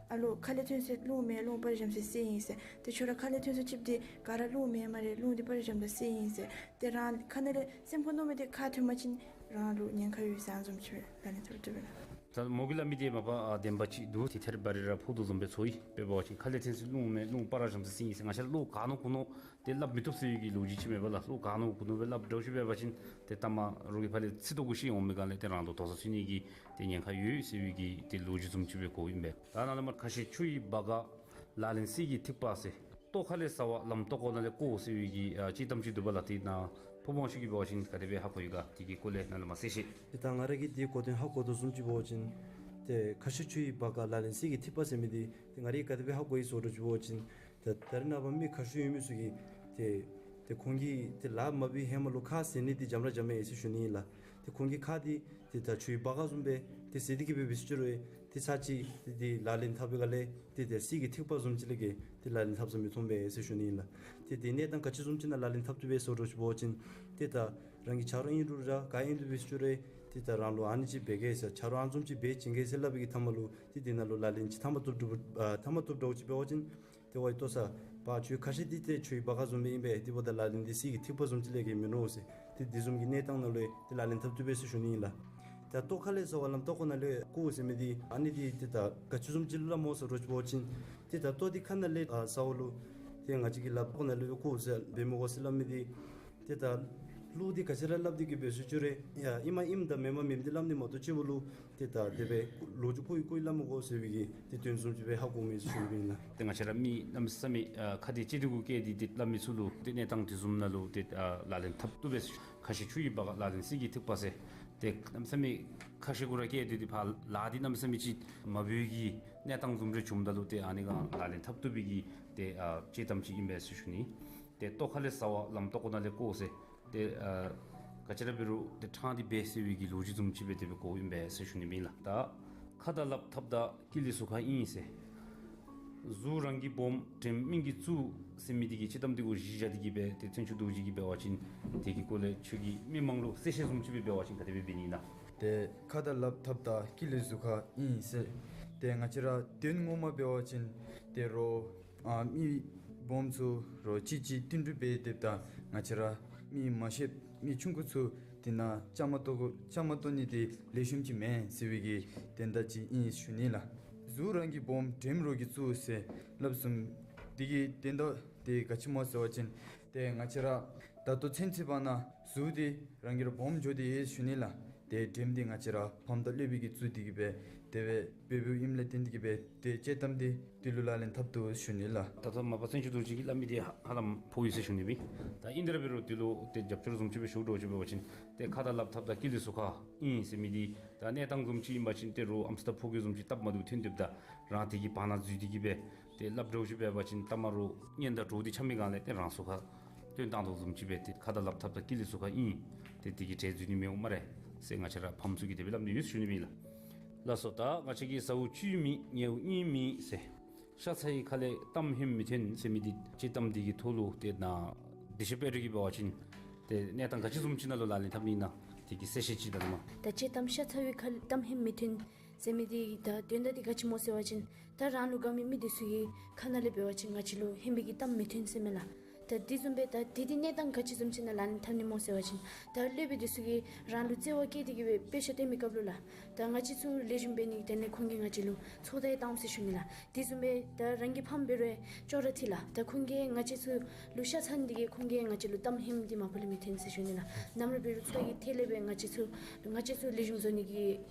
ཨ་ལོ་ཁ་ལས་ཐོན་ཚད་རླུང་མེད། རླུང་པར་འཇམ་ཟེར་བསད་ཡི་ཟེར། ཏེ་ཁྱོད་ར་ཁ་ལས་ཐོན་ཚད་ཅིག་འདི་ག་ར་རླུང་མེད་སྨ་རེ། རླུང་འདི་པར་འཇམ་ད་བསད་ཡི་ཟེར། ཏེ་རང་ཁ་ནང་ལས་སེམས་ཁར་མནོ་མི་འདི་ཁ་ཐོན་པ་ཅིན་རང་ལུ་ཉེན་ཁ་ཡོད་ཟེར་ཨ་ནི་བཟུམ་ཅིག་སྦེ་ལག་ལེན་འཐབ་འཐབ་པས་ལགས། ད་མོ་གིས་སླབ་མི་འདི་མ་པ་ཨ་བདེན་པ་ཅིག་འདུག། དེ་ཐད་རི་བ་རི་ར་ཕོག་དོ་བཟུམ་སྦེ་ཚོར་ཡི། དཔེ་འབད་བ་ཅིན་ཁ་ལས་ཐོན་ཚད་རླུང་མེད། རླུང་པར་འཇམ་ཟེར་བསད་ཡི་ཟེར། ང་བཅས་ར་བློ་ག་ནོར་གུ་ནོར་ཏེ་སླབ་མི་བཏུབ་ཟེར་བའི་གི་ལོ་རྒྱུས་ཅིག་མེན་པས་ལགས། བློ་ག་ནོར་གུ་ནོར་སྦེ་སླབ་འདྲཝ་ཅིག་འབད་བ་ཅིན་ཏེ་ལྟ་མ་རོགས་ཀྱི་ཕར་ལས་ཚིག་ཏོ་གུ་ཤེས་འོང་མི་སྒང་ལས་ཏེ་རང་ལུ་དོགས་ཟོན་ཚུགས་ནི་གི་ཏེ་ཉེན་ཁ་ཡོད་ཟེར་བའི་གི་ཏེ་ལོ་རྒྱུས་བཟུམ་ཅིག་སྦེ་གོཝ་ཨིན་པས། ད་ནཱ་ལས་མར་ཁ་ཤས་ཆུ་ཡི་བ་ག་ལག་ལེན་གསེར་གྱི་ཐིགས་པ་ཟེར། ལྟོ་ཁ་ལས་ཟ་བ་ལམ་ལྟོ་ཀོ་ནང་ལས་བཀོ་ཟེར་བའི་གི་ཨ་ཅིག་གཏམ་ཅིག་འདུག་པ་ལགས། ཏེ་ནཱ་ཕོ་བོ་ཚུ་གིས་འབད་བ་ཅིན་ག་དེ་སྦེ་ཧ་གོ་ཡི་ག། དེ་གི་སྐོར་ལས་ནཱ་ལས་མར་གསལ་བཤད། ཏེ་ད་ང་ར་གིས་དེའི་གོ་དོན་ཧ་གོ་དོ་བཟུམ་ཅིག་འབད་བ་ཅིན་ཏེ་ཁ་ཤས་ཆུ་ཡི་བ་ག་ལག་ལེན་གསེར་གྱི་ཐིགས་པ་ཟེར་མི་འདི་ཏེ་ང་ར་གིས་ག་དེ་སྦེ་ཧ་གོ་ཡི་ཟེར་འདྲཝ་ཅིག་འབད་བ་ཅིན་ཏེ་ད་རེས་ནངས་པ་མི་ཁ་ཤས་ཡོད་མི་ཚུ་གིས་ཏེ་ཏེ་ཁོང་གིས་ཏེ་ལཱ་མ་འབད་ཧེ་མ་ལུ་ཁ་བཟེད་ནི་འདི་འཇམ་ར་འཇམ་ཡི་ཟེར་ཞུ་ནི་ཨིན་ལགས། ཏེ་ཁོང་གི་ཁ་འདི་ཏེ་ད་ཆུའི་བ་ག་བཟུམ་སྦེ་ཏེ་བཟེད་དེ་གི་སྦེ་འབད་ཞིནམ་ལས་ཏེ་ཚར་ཅིག་ཏེ་ཏེ་ལག་ལེན་འཐབ་པའི་སྒང་ལས་ཏེ་ཏེ་གསེར་གྱི་ཐིགས་པ་བཟུམ་ཅིག་ལས་བརྒལ་ཏེ་ལག་ལེན་འཐབ་ས་མི་མཐོང་པས་ཟེར་ཞུ་ནི་ཨིན་ལགས། ཏེ་ཏེ་གནས་སྟངས་ག་ཅི་བཟུམ་ཅིག་ནང་ལག་ལེན་འཐབ་བཏུབ་པས་ཟེར་འདྲཝ་ཅིག་འབད་བ་ཅིན་ཏེ་ད་རང་གི་ཆ་རོགས་ཨིན་རུང་ར་ག་ཨིན་རུང་འབད་ཞིནམ་ལས་ཏེ་ད་རང་ལུ་ཨ་ནི་ཅིག་འབད་གེ་ཟེར་ཆ་རོགས་ཨ་ནི་བཟུམ་ཅིག་འབད་བྱིན་གེ་ཟེར་སླབ་པའི་གི་མཐའ་མ་ལུ་ཏེ་དེ་ནང་ལུ་ལག་ལེན་ཅིག་འཐབ་མ་བཏུབ་འདྲཝ་ཨ་འཐབ་མ་བཏུབ་འདྲཝ་ཅིག་འབད་བ་ཅིན་ཏེ་ཝའི་ལྟོ་ས་པ་ཁྱོད་ཁ་ཤས་འདི་ཏེ་ཆུའི་བ་ག་བཟུམ་སྦེ་ཨིན་པས། དེ་འབདཝ་ད་ལག་ལེན་འདི་གསེར་གྱི་ཐིགས་པ་བཟུམ་ཅིག་ལས་བརྒལ་མིན་ནུག་ཟེར། ཏེ་དེ་བཟུམ་གྱི་གནས་སྟངས་ནང་ལུ་ཏེ་ལག་ལེན་འཐབ་བཏུབ་པས་ཟེར་ཞུ་ནི་ཨིན་ལགས། ད་ལྟོ་ཁ་ལས་ཟ་བ་ལམ་ལྟོ་ཀོ་ནང་ལས་བཀོ་ཟེར་མི་འདི་ཨ་ནི་འདི་ཏེ་ད་ག་ཅི་བཟུམ་ཅིག་ལུ་སླབ་སྨོ་ཟེར་འདྲཝ་ཅིག་འབད་བ་ཅིན་ཏེ་ད་ལྟོ་འདི་ཁ་ནང་ལས་ཨ་ཟཝ་ལུ་ཏེ་ང་བཅས་ཀྱིས་ལམ་ལྟོ་ཀོ་ནང་ལས་བཀོ་ཟེར་འབད་མི་དགོ་ཟེར་སླབ་མི་འདི་ཏེ་ད་ལུགས་འདི་ག་ཅི་ར་སླབ་སྟེ་གི་སྦེ་ཟེར་ཞུ་རུང་ཡ་ཨིནམ་ཨིནམ་དང་མེནམ་མེནམ་འདི་སླབ་ནི་མ་གཏོགས་གཅིག་པོ་ལུ་ཏེ་ད་དེ་སྦེ་ལོ་རྒྱུས་ཀོ་ཡི་ཀོ་ཡི་སླབ་མི་དགོ་ཟེར་བའི་གི་ཏེ་དོན་བཟུམ་ཅིག་སྦེ་ཧ་གོཝ་མས་ཟེར་ཞུ་ནི་ཨིན་ལགས། ཏེ་ང་བཅས་ར་མི་གནམ་མེད་ས་མེད་ཨ་ཁ་འདི་ལྕེ་འདི་གུ་བཀལ་ཏེ་ཏེ་སླབ་མི་ཚུ་ལུ་ཏེ་གནས་སྟངས་དེ་བཟུམ་ནང་ལུ་ཏེ་ཨ་ལག་ལེན་འཐབ་བཏུབ་པས། ཁ་ཤས་ཆུ་ཡི་བ་ག་ལག་ལེན་གསེར་གྱི་ཐིགས་པ་ཟེར། ཏེ་གནམ་མེད་ས་མེད་ཁ་ཤས་གུ་ར་བཀལ་ཏེ་ཏེ་ཕར་ལཱ་འདི་གནམ་མེད་ས་མེད་ཅིག་མ་འབད་བའི་གི་གནས་སྟངས་བཟུམ་རེ་བྱུངམ་ད་ལུ་ཏེ་ཨ་ནི་སྒང་ལག་ལེན་འཐབ་བཏུབ་པའི་གི་ཏེ་ཨ་ཅིག་གཏམ་ཅིག་ཨིན་པས་ཟེར་ཞུ་ནི། ཏེ་ལྟོ་ཁ་ལས་ཟ་བ་ལམ་ལྟོ་ཀོ་ནང་ལས་བཀོ་ཟེར། ཏེ་ཨ་ག་ཅི་ར་འབད་རུང་ཏེ་ཕྲང་སྟེ་འབད་ཟེར་བའི་གི་ལོ་རྒྱུས་བཟུམ་ཅིག་སྦེ་དེ་སྦེ་གོཝ་ཨིན་པས་ཟེར་ཞུ་ནི་ཨིན་ལགས། ད་ཁ་དང་ལགཔ་འཐབ་ད་སྐེ་ལས་ཟུར་ཁ་ཨིན་ཟེར། གཟུགས་རང་གི་སྦོམ་དྲེམ་སྨིན་གྱིས་བཙུགས་ཟེར་མི་འདི་གི་ཅིག་གཏམ་འདི་གུ་གཞི་བཞག་སྟེ་གི་སྦེ་ཏེ་བཙན་ཆུ་རྡོ་རྗེ་གིས་འབད་བ་ཅིན་དེ་གི་སྐོར་ལས་ཁྱོད་ཀྱིས་མི་མང་ལུ་གསལ་བཤད་བཟུམ་ཅིག་སྦེ་འབད་བ་ཅིན་ག་དེ་སྦེ་འབད་ནི་ཨིན་ན། ཏེ་ཁ་དང་ལགཔ་འཐབ་ད་སྐེ་ལས་ཟུར་ཁ་ཨིན་ཟེར། ཏེ་ང་བཅས་ར་དོན་ངོ་མ་འབད་བ་ཅིན་ཏེ་རོགས་ཨ་མི་སྦོམ་ཚུ་རོགས་གཅིག་གཅིག་བསྟུན་གྲོས་འབད་སྡོདཔ་ད་ང་བཅས་ར་མི་མ་ཤེསཔ་མི་ཆུང་ཀུ་ཚུ་དེ་ནང་བཅའ་མར་གཏོགས་བཅའ་མར་གཏོགས་ནི་འདི་ལེགས་ཤོམ་ཅིག་མེན་ཟེར་བའི་གི་དོན་དག་ཅིག་ཨིན་ཞུ་ནི་ལགས། གཟུགས་རང་གི་སྦོམ་དྲེམ་རོགས་ཀྱིས་བཙུགས་ཟེར་སླབ་བཟུམ་འདི་གི་དོན་དག་འདི་ག་ཅི་སྨོ་ཟེར་བ་ཅིན་ཏེ་ང་བཅས་ར་ད་ལྟོ་ཚུན་ཚོད་བར་ན་གཟུགས་འདི་རང་གི་ར་སྦོམ་འགྱོ་སྟེ་ཡོད་ཞུ་ནི་ལགས། ཏེ་དྲེམ་འདི་ང་བཅས་ར་ཕམ་དང་སློབ་དཔོན་གྱིས་བཙུགས་ཏེ་གི་སྦེ་དེ་སྦེ་འབད་འབདཝ་ཨིནམ་ལས་བརྟེན་ཏེ་གི་སྦེ་ཏེ་ཅིག་གཏམ་འདི་འདི་ལུ་ལག་ལེན་འཐབ་བཏུབ་ཞུ་ནི་ལགས། ད་ལྟོ་མ་པ་བཙན་ཆུ་རྡོ་རྗེ་གིས་སླབ་མི་འདི་ཧ་ཧ་ལམ་ཕོག་ཡི་ཟེར་ཞུ་ནི་ཨིན། ད་ཨིན་དེ་ར་འབད་རུང་འདི་ལུ་ཏེ་རྒྱབ་སྐྱོར་བཟུམ་ཅིག་སྦེ་ཞུ་འདྲཝ་ཅིག་འབད་བ་ཅིན་ཏེ་ཁ་དང་ལགཔ་འཐབ་ད་སྐེ་ལས་ཟུར་ཁ་ཨིན་ཟེར་མི་འདི་ད་གནས་སྟངས་བཟུམ་ཅིག་ཨིན་པ་ཅིན་ཏེ་རོགས་ཨམ་སྟག་ཕོ་རྒྱས་བཟུམ་ཅིག་སྟབས་མ་བདེཝ་ཐོན་སྡོདཔ་ད་རང་དེ་གི་བར་ན་འཛུལ་ཏེ་གི་སྦེ་ཏེ་སླབ་འདྲཝ་ཅིག་འབད་བ་ཅིན་ལྟ་མ་རོགས་གཉེན་དང་གྲོགས་འདི་ཆ་མེད་སྒང་ལས་ཏེ་རང་ཟུར་ཁ་བཏོན་བཏང་དོ་བཟུམ་ཅིག་སྦེ་ཏེ་ཁ་དང་ལགཔ་འཐབ་ད་སྐེ་ལས་ཟུར་ཁ་ཨིན། ཏེ་དེ་གིས་གྲལ་འཛུལ་ནི་མི་འོང་སྨ་རེ་ཟེར་ང་བཅས་ར་ཕམ་ཚུ་གིས་དེ་སྦེ་སླབ་ནི་ཡོད་ཟེར་ཞུ་ནི་ཨིན་ལགས། ལགས་སོ། ད་ང་བཅས་ཀྱིས་ཟཝ་བཅུད་མེད་ཉལཝ་གཉིད་མེད་ཟེར། ཤ་ཚ་བའི་ཁ་ལས་གཏམ་ཧེམ་མི་ཐོན་ཟེར་མི་འདི་ཅིག་གཏམ་འདི་གི་ཐོག་ལུ་ཏེ་ནཱ་འདི་ཤོ་པེ་རི་གིས་འབད་བ་ཅིན་ཏེ་གནས་སྟངས་ག་ཅི་བཟུམ་ཅིག་ནང་ལུ་ལག་ལེན་འཐབ་ནི་ཨིན་ན་དེ་གི་གསལ་བཤད་ཅིག་ད་ནཱ་མ། ད་ཅིག་གཏམ་ཤ་ཚ་བའི་ཁ་ལས་གཏམ་ཧེམ་མི་ཐོན་ཟེར་མི་འདི་ད་དོན་དག་འདི་ག་ཅི་སྨོ་ཟེར་བ་ཅིན་ད་རང་ལུ་དགའ་མི་མི་འདི་ཚུ་གི་ཁ་ནང་ལས་འབད་བ་ཅིན་ང་བཅས་ལུ་ཧེམ་པའི་གི་གཏམ་མི་ཐོན་ཟེར་མས་ལགས། ད་འདི་བཟུམ་སྦེ་ད་འདི་འདི་གནས་སྟངས་ག་ཅི་བཟུམ་ཅིག་ནང་ལག་ལེན་འཐབ་ནི་སྨོ་ཟེར་བ་ཅིན་ད་སློབ་དཔོན་འདི་ཚུ་གིས་རང་ལུ་བརྩེ་བ་བསྐྱེད་དེ་གི་སྦེ་དཔེ་ཆ་སྟོན་པའི་སྐབས་ལུ་ལགས། ད་ང་བཅས་ཚུ་ལེགས་ཤོམ་འབད་ནི་གི་དོན་ལས་ཁོང་གིས་ང་བཅས་ལུ་ཚོགས་བརྡ་ཡང་བཏངམ་ཟེར་ཞུ་ནི་ལགས། འདི་བཟུམ་སྦེ་ད་རང་གི་ཕམ་འབད་རུང་ཅོག་ར་འཐད་ལགས། ད་ཁོང་གིས་ང་བཅས་ཚུ་ལུ་ཤ་ཚ་ནི་འདི་གིས་ཁོང་གིས་ང་བཅས་ལུ་གཏམ་ཧེམ་འདི་མ་པ་ལས་མི་ཐོན་ཟེར་ཞུ་ནི་ལགས། ནམ་ར་འབད་རུང་ཚོགས་ཀྱི་ཐད་ལས་སྦེ་ང་བཅས་ཚུ་ང་བཅས་ཚུ་ལེགས་ཤོམ་བཟོ་ནི་གི་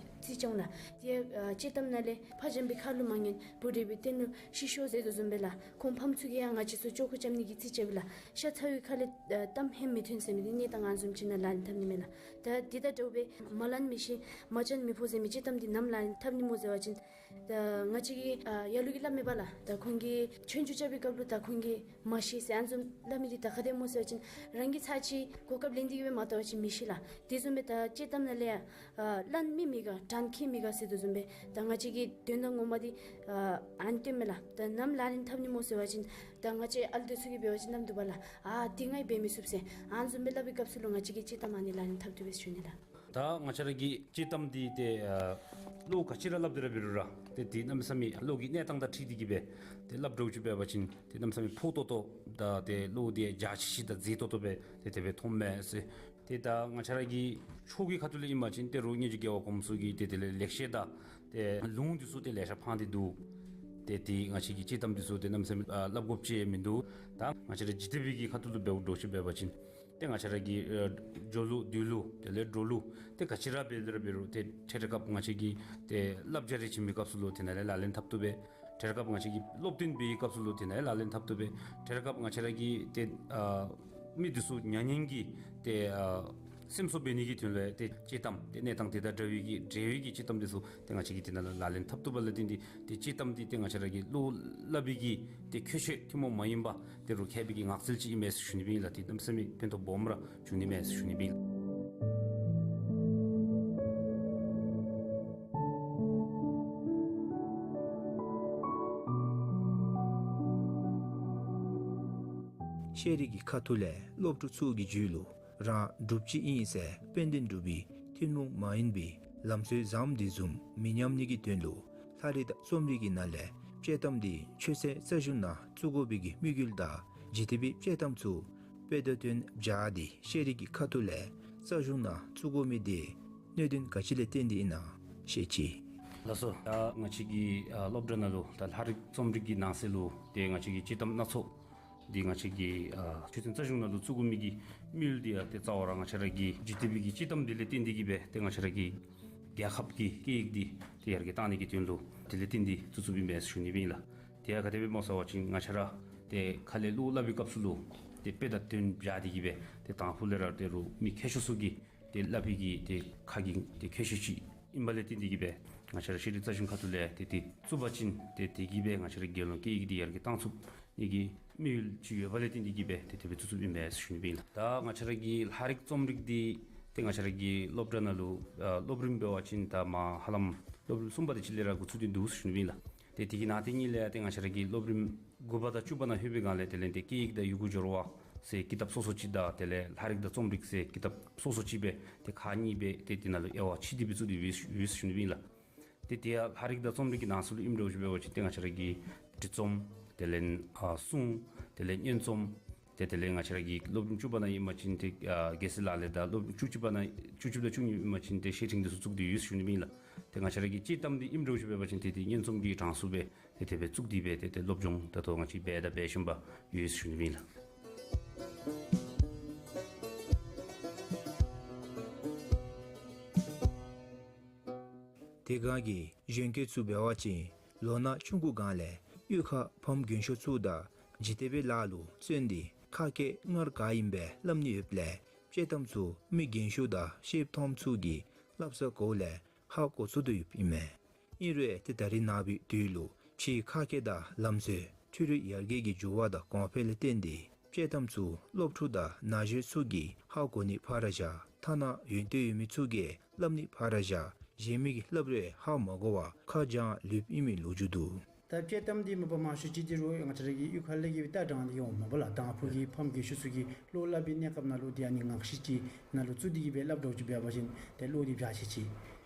རྩིས་རྐྱབ་ལགས། དེ་ཡང་ཨ་ཅིག་གཏམ་ནང་ལས་ཕ་བྱམས་པའི་ཁ་ལུ་མ་ཉན་བུ་རས་པའི་སྟེང་ལུ་ཤི་ཤོ་ཟེར་དོ་བཟུམ་སྦེ་ལགས། ཁོང་ཕམ་ཚུ་གིས་ཡང་ང་བཅས་ཚུ་ཅོག་ཁ་རྐྱབ་ནི་གི་རྩིས་རྐྱབ་ལགས། ཤ་ཚ་བའི་ཁ་ལས་ཨ་གཏམ་ཧེམ་མི་ཐོན་ཟེར་མི་འདི་གནས་སྟངས་ཨ་ནི་བཟུམ་ཅིག་ནང་ལག་ལེན་འཐབ་ནི་མས་ལགས། ད་འདི་དང་འདྲཝ་སྦེ་མ་ལན་མི་ཤེས་མ་བཅོན་མི་ཕོད་ཟེར་མི་ཅིག་གཏམ་འདི་ནམ་ལག་ལེན་འཐབ་ནི་སྨོ་ཟེར་བ་ཅིན་ ད་ང་བཅས་ཀྱིས་ཨ་ལ་ལུ་གིས་སླབ་མི་འབདཝ་ལགས། ད་ཁོང་གིས་ཆོས་རྒྱུགས་རྐྱབ་པའི་སྐབས་ལུ་ད་ཁོང་གིས་མ་ཤེས་ཟེར་ཨ་ནི་བཟུམ་སླབ་མི་འདི་ད་ག་དེ་སྨོ་ཟེར་བ་ཅིན་རང་གིས་ཚར་གཅིག་གོ་སྐབས་ལེན་ཏེ་གི་སྦེ་མ་བལྟ་བ་ཅིན་མི་ཤེས་ལགས། དེ་བཟུམ་སྦེ་ད་དཔྱེ་གཏམ་ནང་ལས་ཡང་ཨ་ལན་མི་མི་དགའ་དྲན་མཁན་མི་དགའ་ཟེར་དོ་བཟུམ་སྦེ་ད་ང་བཅས་ཀྱི་དོན་དག་ངོ་མ་འདི་ཨ་ཨ་ནི་སྟོནམ་མས་ལགས། ད་ནམ་ལག་ལེན་འཐབ་ནི་སྨོ་ཟེར་བ་ཅིན་ད་ང་བཅས་ཨ་ལུ་འདི་ཚུ་གིས་འབད་བ་ཅིན་ནམ་འདུག་པ་ལགས། ཨ་འདི་ང་གིས་འབད་མི་ཚུགས་ཟེར་ཨ་ནི་བཟུམ་སྦེ་སླབ་པའི་སྐབས་སུ་ལུ་ང་བཅས་ཀྱིས་དཔྱེ་གཏམ་ཨ་ནི་ལག་ལེན་འཐབ་སྟེ་སྦེ་ཞུ་ནི་ལགས། ད་ང་བཅས་ར་གིས་དཔྱེ་གཏམ་འདི་ཏེ་ཨ་བློ་ག་ཅི་ར་སླབ་སྟེ་ར་འབད་རུང་ར་ཏེ་འདི་གནམ་མེད་ས་མེད་བློ་གི་གནས་སྟངས་དང་འཁྲིལ་ཏེ་གི་སྦེ་ཏེ་སླབ་འགྱོ་ཅིག་འབད་བ་ཅིན་ཏེ་གནམ་མེད་ས་མེད་ཕོ་ཏོག་ཏོ་དང་ཏེ་བློ་འདི་འཇའ་ཆི་ཆི་དང་མཛེས་ཏོག་ཏོ་སྦེ་ཏེ་དེ་སྦེ་མཐོངམ་མས་ཟེར། ཏེ་ད་ང་བཅས་ར་གི་ཆོས་ཀྱི་ཁ་ཐུག་ལས་ཨིན་པ་ཅིན་ཏེ་རོགས་སྔོན་གྱི་རྒྱལ་བ་གོངམ་ཚུ་གིས་ཏེ་དེ་ལས་ལེགས་བཤད་དང་ཏེ་ལུང་འདི་ཚུ་ཏེ་ལེ་ཤ་ཕངས་ཏེ་འདུག། ཏེ་ཏེ་ང་བཅས་ཀྱིས་དཔྱེ་གཏམ་འདི་ཚུ་ཏེ་གནམ་མེད་ས་མེད་ཨ་སླབ་དགོཔ་ཅིག་མིན་འདུག། ད་ང་བཅས་ར་འཇིག་རྟེན་པའི་གི་ཁ་ཐུག་ལུ་འབདཝ་འདྲཝ་ཅིག་འབད་བ་ཅིན་ཏེ་ང་བཅས་ར་གི་ཨ་སྦྱོར་ལུགས་སྡོད་ལུགས་དེ་ལས་འགྲོ་ལུགས་ཏེ་ག་ཅི་ར་འབད་དེ་ར་འབད་རུང་ཏེ་ཐད་རི་ཁབ་ང་བཅས་ཀྱིས་ཏེ་བསླབ་བྱ་རེ་བྱིན་པའི་སྐབས་སུ་ལུ་དེ་ནང་ལས་ལག་ལེན་འཐབ་བཏུབ་པས། ཐད་རི་ཁབ་ང་བཅས་ཀྱིས་སློབ་སྟོན་འབད་བའི་སྐབས་སུ་ལུ་དེ་ནང་ལས་ལག་ལེན་འཐབ་བཏུབ་པས། ཐད་རི་ཁབ་ང་བཅས་ར་གིས་ཏེ་ཨ་མི་འདི་ཚུ་མྱ་ངན་གྱིས་ཏེ་ཨ་སེམས་གསོ་འབད་ནི་གི་དོན་ལུ་ཏེ་དཔྱེ་གཏམ་ཏེ་གནས་སྟངས་དེ་དང་འདྲ་བའི་གི་འབྲེལ་བའི་གི་དཔྱེ་གཏམ་འདི་ཚུ་ཏེ་ང་བཅས་ཀྱིས་དེ་ནང་ལས་ལག་ལེན་འཐབ་བཏུབ་པ་ལས་བརྟེན་ཏེ་ཏེ་དཔྱེ་གཏམ་འདི་ཏེ་ང་བཅས་ར་གི་བློ་སླབ་པའི་གི་ཏེ་ཁྱད་ཆོས་ཐུན་མོང་མ་ཡིན་པ་དེ་རུ་མཁས་པའི་གི་ངག་རྩལ་ཅིག་ཨིན་མས་ཟེར་ཞུ་ནི་ཨིན་ལགས། ཏེ་གནམ་མེད་ས་མེད་ཕན་ཐོགས་སྦོམ་ར་འབྱུང་ནི་མས་ཟེར་ཞུ་ནི་ཨིན། ཤེས་རིག་གི་ཁ་ཐུག་ལས་སློབ་ཕྲུག་ཚུ་གི་རྒྱུད་ལུ་རང་གྲུབ་ཅིག་ཨིན་ཟེར་དཔལ་ལྡན་འབྲུག་པའི་ཐུན་མོང་མ་ཡིན་པའི་ལམ་སྲོལ་བཟངམ་འདི་བཟུམ་མི་ཉམས་ནི་གི་དོན་ལུ་ལྷ་རིས་དང་རྩོམ་རིག་གི་ནང་ལས་དཔྱེ་གཏམ་འདི་ཆོས་ཚན་རྩ་གཞུང་ནང་བཙུགས་དགོ་པའི་གི་དམིགས་ཡུལ་དང་འཇིག་རྟེན་པའི་དཔྱེ་གཏམ་ཚུ་དཔེ་དང་དོན་སྦྱར་ཏེ་ཤེས་རིག་གི་ཁ་ཐུག་ལས་རྩ་གཞུང་ནང་བཙུགས་དགོ་མི་འདི་གནད་དོན་ག་ཅི་ལས་བརྟེན་ཏེ་ཨིན་ན་ཤེས་ཅི། ལགས་སོ། ད་ང་བཅས་ཀྱི་ཨ་སློབ་གྲྭ་ནང་ལུ་ད་ལྷ་རིས་རྩོམ་རིག་གི་ནང་གསེས་ལུ་ཏེ་ང་བཅས་ཀྱི་དཔྱེ་གཏམ་སྣ་ཚོགས་འདི་ང་བཅས་ཀྱི་ཨ་ཆོས་ཚན་རྩ་གཞུང་ནང་ལུ་བཙུགས་དགོ་མི་གི་དམིགས་ཡུལ་འདི་ཡང་ཏེ་རྩ་བ་ར་ང་བཅས་ར་གི་འཇིག་རྟེན་པའི་གི་དཔྱེ་གཏམ་འདི་ལས་བརྟེན་ཏེ་གི་སྦེ་ཏེ་ང་བཅས་ར་གི་རྒྱལ་ཁབ་ཀྱི་སྐད་ཡིག་འདི་ཏེ་ཡར་རྒྱས་གཏང་ནི་གི་དོན་ལུ་དེ་ལས་བརྟེན་ཏེ་བཙུགས་བཙུགསཔ་ཨིན་པས་ཟེར་ཞུ་ནི་ཨིན་ལགས། དེ་ཡང་ག་དེ་སྦེ་སྨོ་ཟེར་བ་ཅིན་ང་བཅས་ར་ཏེ་ཁ་ལས་བློ་སླབ་པའི་སྐབས་སུ་ལུ་ཏེ་དཔེ་དང་དོན་སྦྱར་ཏེ་གི་སྦེ་ཏེ་དང་ཕུ་ལས་ར་ཏེ་རུང་མི་མཁས་མཆོག་ཚུ་གིས་ཏེ་སླབ་པའི་གི་ཏེ་ཁ་གི་ཏེ་མཁས་མཆོག་ཅིག་ཨིན་པ་ལས་བརྟེན་ཏེ་གི་སྦེ་ང་བཅས་ར་ཤེས་རིག་རྩ་གཞུང་ཁ་ཐུག་ལས་ཏེ་ཏེ་བཙུགས་པ་ཅིན་ཏེ་དེ་གིས་སྦེ་ང་བཅས་ར་རྒྱལ་ཡོངས་སྐད་ཡིག་འདི་ཡར་རྒྱས་གཏང་ཚུགས་ནི་གི་དམིགས་ཡུལ་ཅིག་ཡོད་པ་ལས་བརྟེན་ཏེ་གི་སྦེ་ཏེ་དེ་སྦེ་བཙུགས་བཙུགསཔ་ཨིན་པས་ཟེར་ཞུ་ནི་ཨིན་ལགས། ད་ང་བཅས་ར་གི་ལྷ་རིས་རྩོམ་རིག་འདི་ཏེ་ང་བཅས་ར་གི་སློབ་གྲྭ་ནང་ལུ་ཨ་སློབ་རིམ་འབད་བ་ཅིན་ད་མ་ཧ་ལམ་སློབ་རིམ་གསུམ་པ་དེ་ཅིག་ལས་ར་འགོ་བཙུགས་ཏེ་འདུག་ཟེར་ཞུ་ནི་ཨིན་ལགས། ཏེ་དེ་གི་ནང་དེ་གཉིས་ལས་ཏེ་ང་བཅས་ར་གི་སློབ་རིམ་དགུ་པ་དང་བཅུ་པ་ནང་ལྷོད་པའི་སྒང་ལས་དེ་ལས་ཏེ་སྐད་ཡིག་དང་ཡི་གུ་སྦྱོར་བ་ཟེར་ཀི་ཏབ་སོ་སོ་ཅིག་དང་དེ་ལས་ལྷ་རིས་དང་རྩོམ་རིག་ཟེར་ཀི་ཏབ་སོ་སོ་ཅིག་སྦེ་ཏེ་ཁག་གཉིས་སྦེ་ཏེ་དེ་ནང་ལུ་དབྱེ་བ་ཕྱེ་སྟེ་སྦེ་བཙུགས་ཏེ་ཡོད་ཟེར་ཞུ་ནི་ཨིན་ལགས། ཏེ་དེ་ཡང་ལྷ་རིས་དང་རྩོམ་རིག་གི་ནང་གསེས་ལུ་ཨིནམ་འདྲཝ་ཅིག་འབད་བ་ཅིན་ཏེ་ང་བཅས་ར་གི་འབྲི་རྩོམ་དེ་ལས་ཨ་སྲུང་དེ་ལས་སྙན་རྩོམ་ཏེ་དེ་ལས་ང་བཅས་ར་གི་སློབ་རིམ་བཅུ་པ་ནང་ཨིན་པ་ཅིན་ཏེ་ཨ་རྒྱལ་སྲས་ལག་ལེན་དང་སློབ་རིམ་བཅུ་གཅིག་པ་ནང་བཅུ་གཅིག་དང་བཅུ་གཉིས་ཨིན་པ་ཅིན་ཏེ་བཤེས་སྤྲིང་འདི་ཚུ་བཙུགས་ཏེ་ཡོད་ཟེར་ཞུ་ནི་ཨིན་ལགས། ཏེ་ང་བཅས་ར་གི་དཔྱེ་གཏམ་འདི་ཨིནམ་འདྲཝ་ཅིག་འབད་བ་ཅིན་ཏེ་ཏེ་སྙན་རྩོམ་གྱི་གྲངས་སུ་སྦེ་ཏེ་དེ་སྦེ་བཙུགས་ཏེ་སྦེ་ཏེ་ཏེ་སློབ་སྦྱོང་ད་ལྟོ་ང་བཅས་འབད་དང་འབད་བཞིན་པ་ཡོད་ཟེར་ཞུ་ནི་ཨིན་ལགས། དེ་སྒང་གི་གཞོན་སྐྱེས་ཚུ་འབད་བ་ཅིན་ལོ་ན་ཆུང་ཀུ་སྒང་ལས་གཡུས་ཁ་ཕམ་རྒན་ཤོས་ཚུ་དང་འཇིག་རྟེན་པའི་ལཱ་ལུ་བརྩོན་ཏེ་ཁ་སྐད་སྔར་ག་ཨིནམ་སྦེ་སླབ་ནི་ཡོདཔ་ལས་དཔྱེ་གཏམ་ཚུ་མི་རྒན་ཤོས་དང་ཤེསཔ་མཐོངམ་ཚུ་གིས་སླབ་ས་གོཝ་ལས་ཧ་གོ་ཚུགས་ཏེ་ཡོདཔ་ཨིན་མས། ཨིན་རུང་ཏེ་ད་རེས་ནངས་པའི་དུས་ལུ་ཕྱིའི་ཁ་སྐད་དང་ལམ་སྲོལ་འཕྲུལ་རིག་ཡར་རྒྱས་ཀྱི་འགྱུར་བ་དང་གོང་འཕེལ་ལས་བརྟེན་ཏེ་དཔྱེ་གཏམ་ཚུ་སློབ་ཕྲུག་དང་ན་གཞོན་ཚུ་གིས་ཧ་གོ་ནི་ཕར་བཞག་ཐ་ན་ཡོན་ཏན་ཡོད་མི་ཚུ་གིས་སླབ་ནི་ཕར་བཞག་གཞན་མི་གིས་སླབ་རུང་ཧ་མ་གོ་བར་ཁ་བྱང་ལུསཔ་ཨིན་མི་ལོ་རྒྱུས་འདུག། ད་དཔྱེ་གཏམ་འདི་མ་པ་མང་ཤོས་ཅིག་འདི་རུང་ང་བཅས་ར་གི་གཡུས་ཁ་ལས་ཀྱི་སྦེ་ད་དྲངས་ཏེ་འོངམ་མས་པ་ལགས། དང་ཕུ་གི་ཕམ་རྒན་ཤོས་ཚུ་གིས་བློ་སླབ་པའི་གནས་སྐབས་ནང་ལུ་འདི་ཨ་ནི་ངག་བཤེས་ཅིག་ནང་ལུ་བཙུགས་ཏེ་གི་སྦེ་སླབ་འདྲཝ་ཅིག་འབད་བ་ཅིན་ཏེ་བློ་འདི་འཇའ་ཆི་ཆི་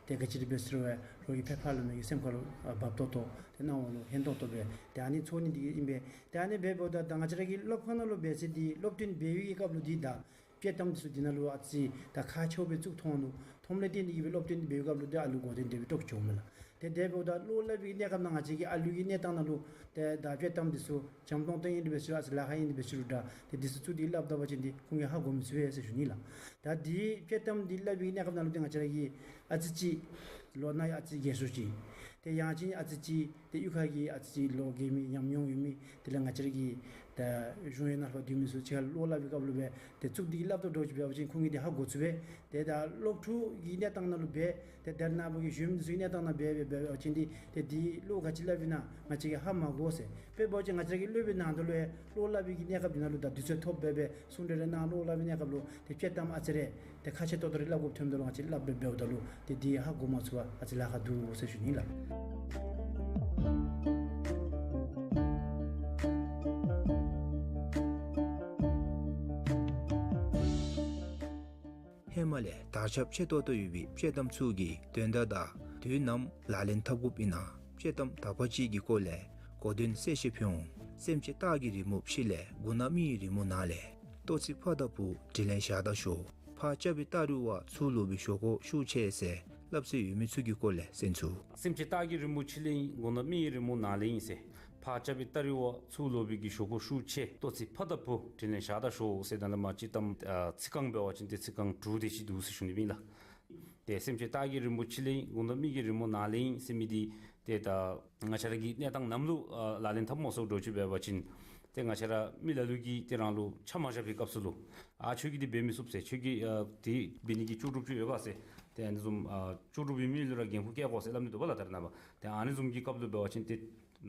ཏེ་ག་ཅི་ར་འབད་ཟེར་བ་རོགས་ཀྱི་ཕེ་ཕ་ལུ་མི་གི་སེམས་ཁ་ལུ་ཨ་བབ་ཏོག་ཏོ་ཏེ་སྣང་བ་ལུ་ཧན་ཏོང་ཏོ་སྦེ་ཏེ་ཨ་ནི་ཚོར་ནི་འདི་གིས་ཨིན་པས། ཏེ་ཨ་ནི་འབདཝ་ད་ད་ང་བཅས་ར་གི་སློབ་ཁང་ནང་ལུ་འབད་ཟེར་འདི་སློབ་སྟོན་འབད་བའི་གི་སྐབས་ལུ་འདི་ད་དཔྱེ་གཏམ་འདི་ཚུ་འདི་ནང་ལུ་ཨ་ཙི་ད་ཁག་ཆེཝ་སྦེ་བཙུགས་མཐོང་ནུག། མཐོངམ་ལས་བརྟེན་ཏེ་གི་སྦེ་སློབ་སྟོན་འདི་འབད་བའི་སྐབས་ལུ་འདི་ཨ་ལུ་གོ་དོན་དེ་སྦེ་རྟོགས་ཆོགཔ་མས་ལགས། ཏེ་དེ་འབདཝ་ད་བློ་སླབ་པའི་གནས་སྐབས་ནང་ང་བཅས་ཀྱི་ཨ་ལུ་གི་གནས་སྟངས་ནང་ལུ་ཏེ་ད་དཔྱེ་གཏམ་འདི་ཚུ་འཇམ་ཏོང་ཏོ་ཨིན་ཏེ་འབད་ཟེར་རུང་ཨ་ཙི་ལཱ་ཁག་ཨིན་ཏེ་འབད་ཟེར་རུང་ད་ཏེ་འདི་ཚུ་བཙུགས་ཏེ་སླབ་ད་པ་ཅིན་འདི་ཁོང་གིས་ཧ་གོ་མི་ཚུགས་པས་ཟེར་ཞུ་ནི་ལགས། ད་འདི་དཔྱེ་གཏམ་འདི་སླབ་པའི་གནས་སྐབས་ནང་ལུ་ཏེ་ང་བཅས་ར་གི་ཨ་ཙི་ཅིག་ལོ་ན་ཨ་ཙི་རྒས་སོ་ཅི། ཏེ་ཡང་ཅིན་ཨ་ཙི་ཅིག་ཏེ་གཡུས་ཁ་གི་ཨ་ཙི་ཅིག་ལོ་རྒས་མི་ཉམས་མྱོང་ཡོད་མི་དེ་ལས་ང་བཅས་ར་གི་ད་ ད་གཞུང་གཡོག་ནང་ཕར་སྡོད་མི་ཚུ་ཅིག་ཁར་བློ་སླབ་པའི་སྐབས་ལུ་སྦེ་ཏེ་ཚུགས་ཏེ་གིས་སླབ་དོ་འདྲཝ་ཅིག་འབད་བ་ཅིན་ཁོང་གིས་འདི་ཧ་གོ་ཚུགས་པས། ཏེ་ད་སློབ་ཕྲུག་གི་གནས་སྟངས་ནང་ལུ་འབད་ཏེ་དེ་ནཱ་འབད་གི་གཞོནམ་འདི་ཚུ་གི་གནས་སྟངས་ནང་འབད་འབད་འབད་བ་ཅིན་འདི་ཏེ་འདི་བློ་ག་ཅི་སླབ་ཨིན་ན་ང་བཅས་ཀྱིས་ཧ་མ་གོ་ཟེར། དཔེ་འབད་བ་ཅིན་ང་བཅས་ར་གི་སློབ་དཔོན་ནང་དོག་ལུ་ཡང་བློ་སླབ་པའི་གི་གནས་སྐབས་འདི་ནང་ལུ་ད་དུས་ཚོད་ཐོབ་སྦེ་སྦེ་གསུང་གྲོས་རེ་གནང་བློ་སླབ་པའི་གནས་སྐབས་ལུ་ཏེ་དཔྱེ་གཏམ་ཨ་ཙི་རེ་ཏེ་ཁ་ཤས་ཏོག་ཏོ་རེ་སླབ་དགོཔ་ཐོནམ་ད་ལུ་ང་བཅས་སླབ་སྦེ་འབདཝ་ད་ལུ་ཏེ་འདི་ཧ་གོ་མ་ཚུགས་པར་ཨ་ཙི་ལཱ་ཁག་འདུག་ཟེར་ཞུ་ནི་ལགས། ཧེ་མ་ལས་དར་ཁྱབ་ཆེ་ཏོག་ཏོ་ཡོད་པའི་དཔྱེ་གཏམ་ཚུ་གི་དོན་དག་དང་དུས་ནམ་ལག་ལེན་འཐབ་དགོཔ་ཨིན་ན་དཔྱེ་གཏམ་དག་པ་ཅིག་གི་སྐོར་ལས་གོ་དོན་གསལ་བཤད་ཕུལ་འོང་། སེམས་ཅན་སྟག་གི་རི་མོ་ཕྱི་ལས། མགུ་ནག་མི་ཡི་རི་མོ་ནང་ལས། ལྟོ་ཚིག་ཕ་དང་བུ་དྲིན་ལན་བཞག་ད་ཤོག། ཕར་རྐྱབ་པའི་སྟ་རི་བ་ཚུར་ལོག་པའི་ཞོག་ཁོག་ཤུགས་ཆེ་ཟེར་སླབ་སྲོལ་ཡོད་མི་ཚུ་གི་སྐོར་ལས་གསན་ཚུགས། སེམས་ཅན་སྟག་གི་རི་མོ་ཕྱི་ལས་ཨིན། མགུ་ནག་མི་ཡི་རི་མོ་ནང་ལས་ཨིན་ཟེར། ཕར་རྐྱབ་པའི་སྟ་རི་བ་ཚུར་ལོག་པའི་གི་ཞོག་ཁོག་ཤུགས་ཆེ། ལྟོ་ཚིག་ཕ་དང་བུ་དྲིན་ལན་བཞག་ད་ཤོག་ཟེར། ད་ནཱ་མ་ཅིག་གཏམ་ཨ་ཚིག་རྐང་འབད་བ་ཅིན་ཏེ་ཚིག་རྐང་དྲུག་དེ་ཅིག་འདུག་ཟེར་ཞུ་ནི་ཨིན་ལགས། ཏེ་སེམས་ཅན་སྟག་གི་རི་མོ་ཕྱི་ལས་ཨིན། མགུ་ནག་མི་གི་རི་མོ་ནང་ལས་ཨིན་ཟེར་མི་འདི་ཏེ་ད་ང་བཅས་ར་གི་གནས་སྟངས་ནམ་ལུ་ཨ་ལག་ལེན་འཐབ་མ་ཚུགསཔ་འདྲཝ་ཅིག་འབད་བ་ཅིན་ཏེ་ང་བཅས་ར་མི་ལ་ལུ་གིས་ཏེ་རང་ལུ་ཆ་མ་བཞག་པའི་སྐབས་སུ་ལུ་ཨ་ཁྱོད་ཀྱིས་འདི་འབད་མི་ཚུགས་ཟེར། ཁྱོད་ཀྱིས་ཨ་འདི་འབད་ནི་གི་ལྕོགས་གྲུབ་ཅིག་ཡོད་ག་ཟེར། ཏེ་ཨ་ནི་བཟུམ་ཨ་ལྕོགས་གྲུབ་ཡོད་མི་ལུ་ར་འགན་ཁུར་བཀལ་དགོ་ཟེར་སླབ་ནི་འདུག་པ་ལགས། ད་རེས་ནངས་པ་ཏེ་ཨ་ནི་བཟུམ་གྱི་སྐབས་ལུ་འབད་བ་ཅིན་ཏེ་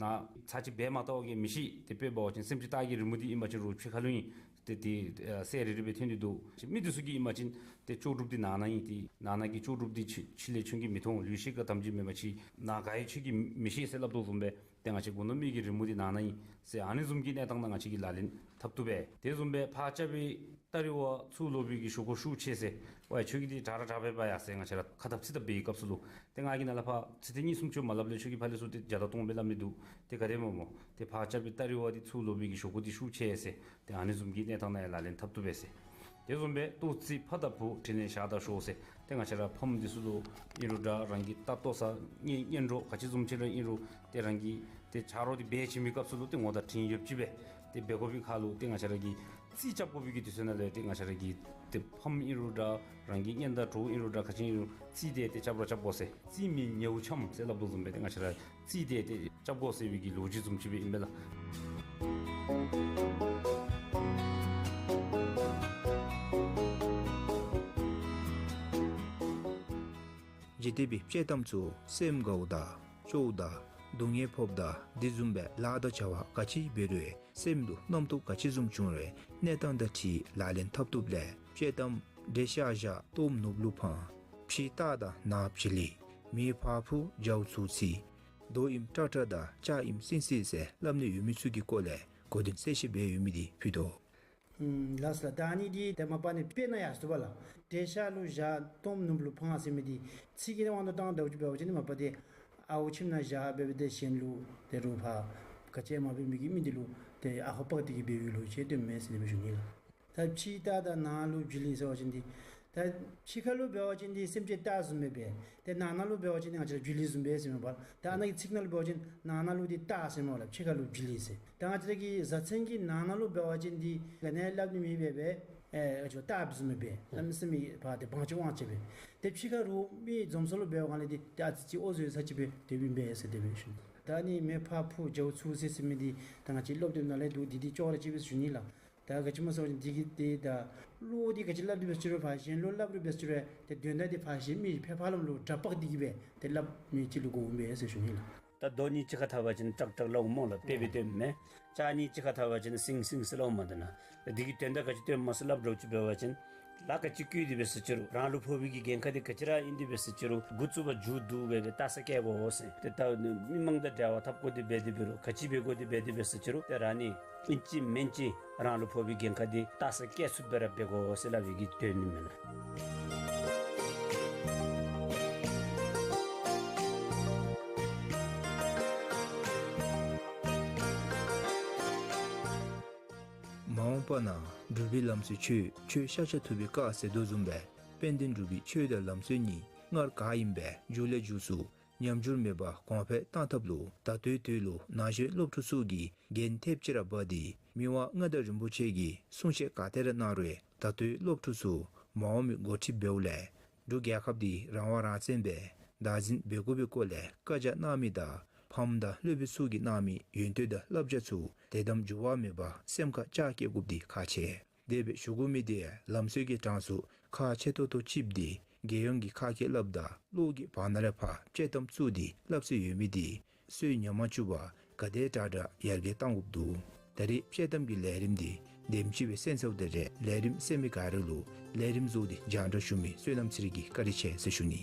ནཱ་ཚར་གཅིག་འབད་མ་བལྟ་བ་གིས་མི་ཤེས། ཏེ་དཔེ་འབད་བ་ཅིན་སེམས་ཅན་སྟག་གི་རི་མོ་འདི་ཨིན་པ་ཅིན་རོགས་ཕྱི་ཁ་ལུ་ཨིན། ཏེ་འདི་ཨ་གསལ་རི་རི་སྦེ་ཐོན་ཏེ་འདུག། མི་འདི་ཚུ་གིས་ཨིན་པ་ཅིན་ཏེ་ལྕོགས་གྲུབ་འདི་ནང་ན་ཨིན། ཏེ་ནང་ན་གི་ལྕོགས་གྲུབ་འདི་ཕྱི་ཕྱི་ལས་ཁྱོད་ཀྱིས་མི་མཐོང་། ལུས་ཤེས་ག་དམ་ཅིག་མེད་པ་ཅིན་ནཱ་ག་ཡོད་ཁྱོད་ཀྱིས་མི་ཤེས་ཟེར་སླབ་དོ་བཟུམ་སྦེ་ཏེ་ང་བཅས་མགུ་ནག་མི་གི་རི་མོ་འདི་ནང་ན་ཨིན་ཟེར་ཨ་ནི་བཟུམ་གྱི་གནས་སྟངས་ནང་ང་བཅས་ཀྱིས་ལག་ལེན་འཐབ་བཏུབ་པས། དེ་བཟུམ་སྦེ་ཕར་རྐྱབ་པའི་སྟ་རི་བ་ཚུར་ལོག་པའི་གི་ཞོག་ཁོག་ཤུགས་ཆེ་ཟེར། ཝའི་ཁྱོད་ཀྱིས་འདི་དྲག་ར་དྲག་པས་པ་ཡ་ཟེར་ང་བཅས་ར་ཁ་འཐབ་ཚིག་འཐབ་པའི་སྐབས་སུ་ལུ་ཏེ་ང་གིས་ནཱ་ལས་ཕར་ཚིག་དེ་གཉིས་གསུམ་ཅིག་མ་སླབ་ལས་ཁྱོད་ཀྱིས་ཕར་ལས་ཚུར་ཏེ་བརྒྱ་དང་སྟོང་སྦེ་སླབ་ནི་འདུག། ཏེ་ག་དེ་སྨོ་སྨོ། ཏེ་ཕར་རྐྱབ་པའི་སྟ་རི་བ་འདི་ཚུར་ལོག་པའི་གི་ཞོག་ཁོག་འདི་ཤུགས་ཆེ་ཟེར། ཏེ་ཨ་ནི་བཟུམ་གྱི་གནས་སྟངས་ནང་ཡང་ལག་ལེན་འཐབ་བཏུབ་པས་ཟེར། དེ་བཟུམ་སྦེ་ལྟོ་ཚིག་ཕ་དང་བུ་དྲིན་ལན་བཞག་ད་ཤོག་ཟེར། ཏེ་ང་བཅས་ར་ཕམ་འདི་ཚུ་ལུ་ཨིན་རུང་འདྲ་རང་གི་རྟ་ལྟོ་ཟ་གཉེན་གཉེན་གྲོགས་ག་ཅི་བཟུམ་ཅིག་ར་ཨིན་རུང་ཏེ་རང་གི་ཏེ་ཆ་རོགས་འདི་འབད་བྱིན་པའི་སྐབས་སུ་ལུ་ཏེ་ངོ་དང་དྲིང་ཡོདཔ་ཅིག་སྦེ་ཏེ་འབད་དགོ་པའི་ཁར་ལུ་ཏེ་ང་བཅས་ར་གིས་རྩིས་རྐྱབ་དགོ་པའི་གི་དུས་ཚོད་ནང་ལུ་ཏེ་ང་བཅས་ར་གིས་ཏེ་ཕམ་ཨིན་རུང་འདྲ་རང་གི་གཉེན་དང་གྲོགས་ཨིན་རུང་འདྲ་ག་ཅི་ཨིན་རུང་རྩིས་དེ་ཏེ་རྐྱབ་ར་རྐྱབ་དགོ་ཟེར། རྩིས་མིན་ཉེའུ་འཆམ་ཟེར་སླབ་དོ་བཟུམ་སྦེ་ཏེ་ང་བཅས་ར་རྩིས་དེ་ཏེ་རྐྱབ་དགོ་ཟེར་བའི་གི་ལོ་རྒྱུས་བཟུམ་ཅིག་སྦེ་ཨིན་པས་ལགས། འཇིག་རྟེན་པའི་དཔྱེ་གཏམ་ཚུ་སེམས་དགའཝ་དང་སྐྱོཝ་དང་སྡུག་བསྔལ་ཕོགཔ་དང་དེ་བཟུམ་སྦེ་ལཱ་དང་བྱ་བ་ག་ཅི་འབད་རུང་སེམས་ལུ་རྣམ་རྟོག་ག་ཅི་བཟུམ་བྱུང་རུང་གནས་སྟངས་དང་འཁྲིལ་ལག་ལེན་འཐབ་བཏུབ་ལས། དཔྱེ་གཏམ་འདྲེ་ཤ་བཞག་གཏོརམ་ནོར་བུ་ལུ་ཕངས། ཕྱི་རྟགས་དང་ནང་བྱི་ལི། མེ་ཕར་འཕུར་རྒྱའུ་ཚུར་འཚིག། རྡོ་ཨིནམ་ཀྲག་ཀྲ་དང་ལྕགས་ཨིནམ་སིང་སིང་ཟེར་སླབ་ནི་ཡོད་མི་ཚུ་གི་སྐོར་ལས་གོ་དོན་གསལ་བཤད་འབད་ཡོད་མི་འདི་ཕུལ་དོ། ཨུམ་ལགས་སོ་ལགས། ད་ཨ་ནི་འདི་ཏེ་མ་པ་ནི་དཔེར་ན་ཡར་སོང་པ་ལགས། འདྲེ་ཤ་ལུ་བཞག་གཏོརམ་ནོར་བུ་ལུ་ཕངས་ཟེར་མི་འདི་ཚིག་གི་དབང་དུ་བཏང་སྟེ་འབད་བ་ཅིན་མ་པ་ཏེ་ཨརཝ་ཁྱིམ་ནང་བཞག་སྦེ་སྦེ་ཏེ་གཞན་ལུ་ཏེ་རོགས་ཕར་ག་ཅི་མ་འབད་མི་གི་མི་འདི་ལུ་ཏེ་ཨ་ཧོ་འབག་སྟེ་གིས་འབད་བའི་ལོ་རྒྱུས་སྟོནམ་མས་ཟེར་སྦེ་ཞུ་ནི་ལགས། ད་ཕྱི་རྟགས་དང་ནང་ལུ་བྱི་ལི་ཟེར་བ་ཅིན་འདི་ད་ཕྱི་ཁ་ལུ་འབད་བ་ཅིན་འདི་སེམས་ཅན་སྟག་བཟུམ་སྦེ་འབད། ཏེ་ནང་ན་ལུ་འབད་བ་ཅིན་འདི་ང་བཅས་ར་བྱི་ལི་བཟུམ་སྦེ་ཟེར་མས་པ། ད་ཨ་ནཱ་གི་ཚིག་ནང་ལུ་འབད་བ་ཅིན་ནང་ན་ལུ་འདི་སྟག་ཟེར་མས་པ་ལགས། ཕྱི་ཁ་ལུ་བྱི་ལི་ཟེར། ད་ང་བཅས་ར་གི་བཟའ་ཚང་གི་ནང་ན་ལུ་འབད་བ་ཅིན་འདི་ག་ནི་སླབ་ནི་མེད་པར་སྦེ་ཨེ་ཨ་ཅོ་སྟག་བཟུམ་སྦེ་འབད། གནམ་མེད་ས་མེད་ཕར་ཏེ་བང་ཅིག་དབང་ཅིག་སྦེ། ཏེ་ཕྱི་ཁ་རོགས་མི་འཛོམས་ས་ལུ་འབད་བའི་སྒང་ལས་འདི་ཏེ་ཨ་ཙི་ཅིག་འོ་བཟོ་ས་ཅིག་སྦེ་དེ་སྦེ་འབད་ཟེར་དེ་སྦེ་ཞུ་ནི། ད་ཨ་ནི་མེ་ཕར་འཕུར་རྒྱའུ་ཚུར་འཚིག་ཟེར་མི་འདི་ད་ང་བཅས་སློབ་དེབ་ནང་ལས་འདུག། འདི་འདི་ཅོག་ར་གཅིག་པས་ཟེར་ཞུ་ནི་ལགས། ད་ག་ཅི་སྨོ་ཟེར་བ་ཅིན་འདི་གིས་ཏེ་ད་བློ་འདི་ག་ཅི་སླབ་སྟེ་འབད་ཟེར་རུང་ཕར་གཞན་ལུ་སླབ་རུང་འབད་ཟེར་རུང་ཏེ་དོན་དག་འདི་ཕར་གཞན་མི་ཕར་ཕར་ལམ་ལུ་དྲག་འབག་སྟེ་གིས་སྦེ་ཏེ་སླབ་མི་ཅིག་ལུ་གོཝ་མས་ཟེར་ཞུ་ནི་ལགས། ད་རྡོ་གཉིས་གཅིག་ཁར་འཐག་པ་ཅིན་ཀྲག་ཀྲག་སླབ་འོང་སྨོ་ལགས། དཔེ་སྦེ་སྟོནམ་མས། ལྕགས་གཉིས་གཅིག་ཁར་འཐག་པ་ཅིན་སིང་སིང་སླབ་འོང་མ་འདི་ནང་། ད་འདི་གི་དོན་དག་ག་ཅི་སྟོནམ་སྨོ་ཟེར་སླབ་འདྲཝ་ཅིག་འབད་བ་ཅིན་ལཱ་ག་ཅི་བཀོལ་ཏེ་འབད་ཟེར་ཅི་རུང་རང་ལུ་ཕོག་པའི་གི་འགན་ཁག་འདི་ག་ཅི་ར་ཨིན་ཏེ་འབད་ཟེར་ཅི་རུང་འགོ་བཙུགས་པ་མཇུག་བསྡུ་སྦེ་སྦེ་ལྟ་ས་བཀལ་དགོ་ཟེར། ཏེ་ད་མི་མང་དང་འབྲེལ་བ་འཐབ་དགོ་སྟེ་འབད་དེ་འབད་རུང་ག་ཅི་འབད་དགོ་སྟེ་འབད་དེ་འབད་ཟེར་ཅི་རུང་ཏེ་རང་ནི་ཨིན་ཅི་མིན་ཅི་རང་ལུ་ཕོག་པའི་འགན་ཁག་འདི་ལྟ་ས་བཀལ་ཚུགསཔ་སྦེ་ར་འབད་དགོ་ཟེར་སླབ་པའི་གི་དོན་ཨིན་མས་ལགས། མ་འོངས་པ་ན་འབྲུག་པའི་ལམ་སྲོལ་ཆོས། ཆོས་ཤཱཀྱ་ཐུབ་པའི་བཀའ་ཟེར་དོ་བཟུམ་སྦེ་དཔལ་ལྡན་འབྲུག་པའི་ཆོས་དང་ལམ་སྲོལ་གཉིས་སྔར་ག་ཨིནམ་སྦེ་མཇུག་ལས་མཇུག་སུ་ཉམས་འགྱུར་མེད་པར་གོང་འཕེལ་གཏང་ཐབས་ལུ་ད་ལྟོའི་དུས་ལུ་ན་གཞོན་སློབ་ཕྲུག་ཚུ་གིས་འགན་ཐེབས་ཅིག་ར་འབག་སྟེ་མི་དབང་མངའ་བདག་རིན་པོ་ཆེ་གིས་གསུང་བཤད་ག་ཏེ་ར་གནང་རུང་ད་ལྟོའི་སློབ་ཕྲུག་ཚུ་མ་འོངས་པའི་འགོ་ཁྲིདཔ་འབདཝ་ལས་འབྲུག་རྒྱལ་ཁབ་འདི་རང་དབང་རང་བཙན་སྦེ་བདག་འཛིན་འབད་དགོ་པའི་སྐོར་ལས་བཀའ་རྒྱ་གནང་མི་དང་ ཕམ་དང་སློབ་དཔོན་ཚུ་གིས་གནང་མི་ཡོན་ཏན་དང་བསླབ་བྱ་ཚུ་དད་དམ་འགྱུར་བ་མེད་པར་སེམས་ཁར་བཅའ་བསྐྱེད་དགོཔ་འདི་ཁག་ཆེ། དེ་སྦེ་ཞུ་དགོ་མི་འདི་ལམ་སྲོལ་གྱི་གྲངས་སུ་ཁག་ཆེ་ཏོག་ཏོ་ཅིག་འདི་རྒྱལ་ཡོངས་ཀྱི་ཁ་སྐད་བསླབ་དང་གློག་གི་བར་ན་ར་ཕར་དཔྱེ་གཏམ་བཙུགས་ཏེ་སླབ་སྲོལ་ཡོད་མི་འདི་སྲོལ་ཉམས་མ་བཅུག་པར་ག་དེ་དྲག་དྲག་ཡར་རྒྱས་གཏང་དགོཔ་འདུག། ད་རེས་དཔྱེ་གཏམ་གྱི་ལས་རིམ་འདི་དེམ་ཅིག་སྦེ་གསན་ཚརཝ་ད་རེས་ལས་རིམ་གསན་མི་ག་ར་ལུ་ལས་རིམ་གཟིགས་ཏེ་རྒྱང་བསྒྲགས་ཞུ་མི་བསོད་ནམས་ཚེ་རིང་གིས་བཀའ་དྲིན་ཆེ་ཟེར་ཞུ་ནི།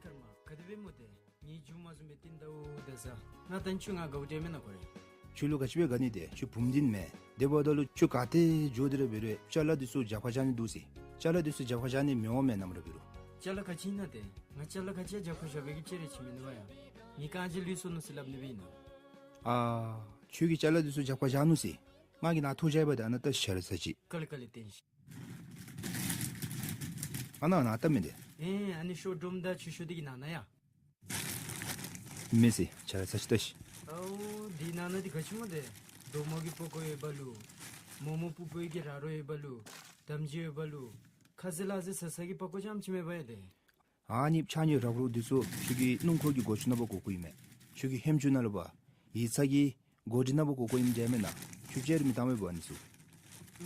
ཀརྨ་ག་དེ་སྦེ་སྨོ་ཏེ། ངེའི་རྒྱུ་མ་བཟུང་བའི་རྟིང་བདའ་འོ་ད་ཟ། ང་ད་ཁྱོད་ང་དགའཝ་འདྲས་མེན་ན་ཁོ་རེ། ཁྱོད་ལུ་ག་ཅི་སྦེ་དགའ་ནི་ཏེ། ཁྱོད་བུམོ་འདི་མེན། དེ་འབདཝ་ད་ལུ་ཁྱོད་ག་ཏེ་འགྱོ་སྟེ་ར་འབད་རུང་ཅ་ལ་འདི་ཚུ་རྒྱབ་ཁར་བཞག་ནི་འདུག་ཟེར། ཅ་ལ་འདི་ཚུ་རྒྱབ་ཁར་བཞག་ནི་མི་འོང་མེན་ནམ་ར་འབད་རུང་། ཅ་ལ་ག་ཅི་ཨིན་ན་ཏེ། ང་ཅ་ལ་ག་ཅི་རྒྱབ་ཁར་བཞག་པའི་གི་ཕྱིར་རེ་ཅིག་མིན་འདུག་པ་ཡ། ངེའི་རྐང་རྗེས་ལུས་སོ་ནུག་ཟེར་སླབ་ནི་སྦེ་ཨིན་ན། ཨ་ཁྱོད་ཀྱིས་ཅ་ལ་འདི་ཚུ་རྒྱབ་ཁར་བཞག་ནུག་ཟེར། ང་གིས་ནཱ་ཐོ་བཞག་ཡི་པ་ཏེ། ཨ་ནཱ་བལྟ་ཤིག། ཆ་རོགས་ཚར་ཅིག། ཀ་ལི་ཀ་ལི་བཏོན་ཤིག། ཨ་ནཱ་ནཱ་བལྟ་མི་འདི། ཨེ་ཨ་ནི་ཤོ་སྒྲོམ་དང་ཆུ་ཤོག་འདི་གི་ནང་ན་ཡ། མེད་ཟེར། ཆ་རོགས་ཚར་ཅིག་བལྟ་ཤིག། ཨའོ་འདི་ནང་ན་འདི་ག་ཅི་སྨོ་ཏེ། རྡོག་མ་གི་པགས་ཀོ་ཡོདཔ་ལུ། མོག་མོག་སྤུ་སྤུ་གི་ར་རོ་ཡོདཔ་ལུ། དམ་སྦྱིས་ཡོདཔ་ལུ། ཁ་ཟས་ལ་ཟས་ཟ་ས་གི་པགས་ཀོ་རྐྱངམ་ཅིག་མེད་པ་ཡ་ཏེ། ཨ་ནི་ཕྱགས་སྙིགས་རག་རོག་འདི་ཚུ་ཁྱོད་ཀྱི་སྣུམ་འཁོར་གྱི་སྒོ་ཅུང་ནང་འབག་བཀོ་བཀོཝ་ཨིན་མས། ཁྱོད་ཀྱི་ཧེམ་ཅུང་ནང་ལུ་འབག། ཡིག་ཚང་གི་གོ་སྒྲིག་ནང་འབག་བཀོ་བཀོཝ་ཨིནམ་འདྲས་མེན་ན། ཁྱོད་ཅིག་ར་མི་བཏང་མས་པ་ཨ་ནི་ཚུ།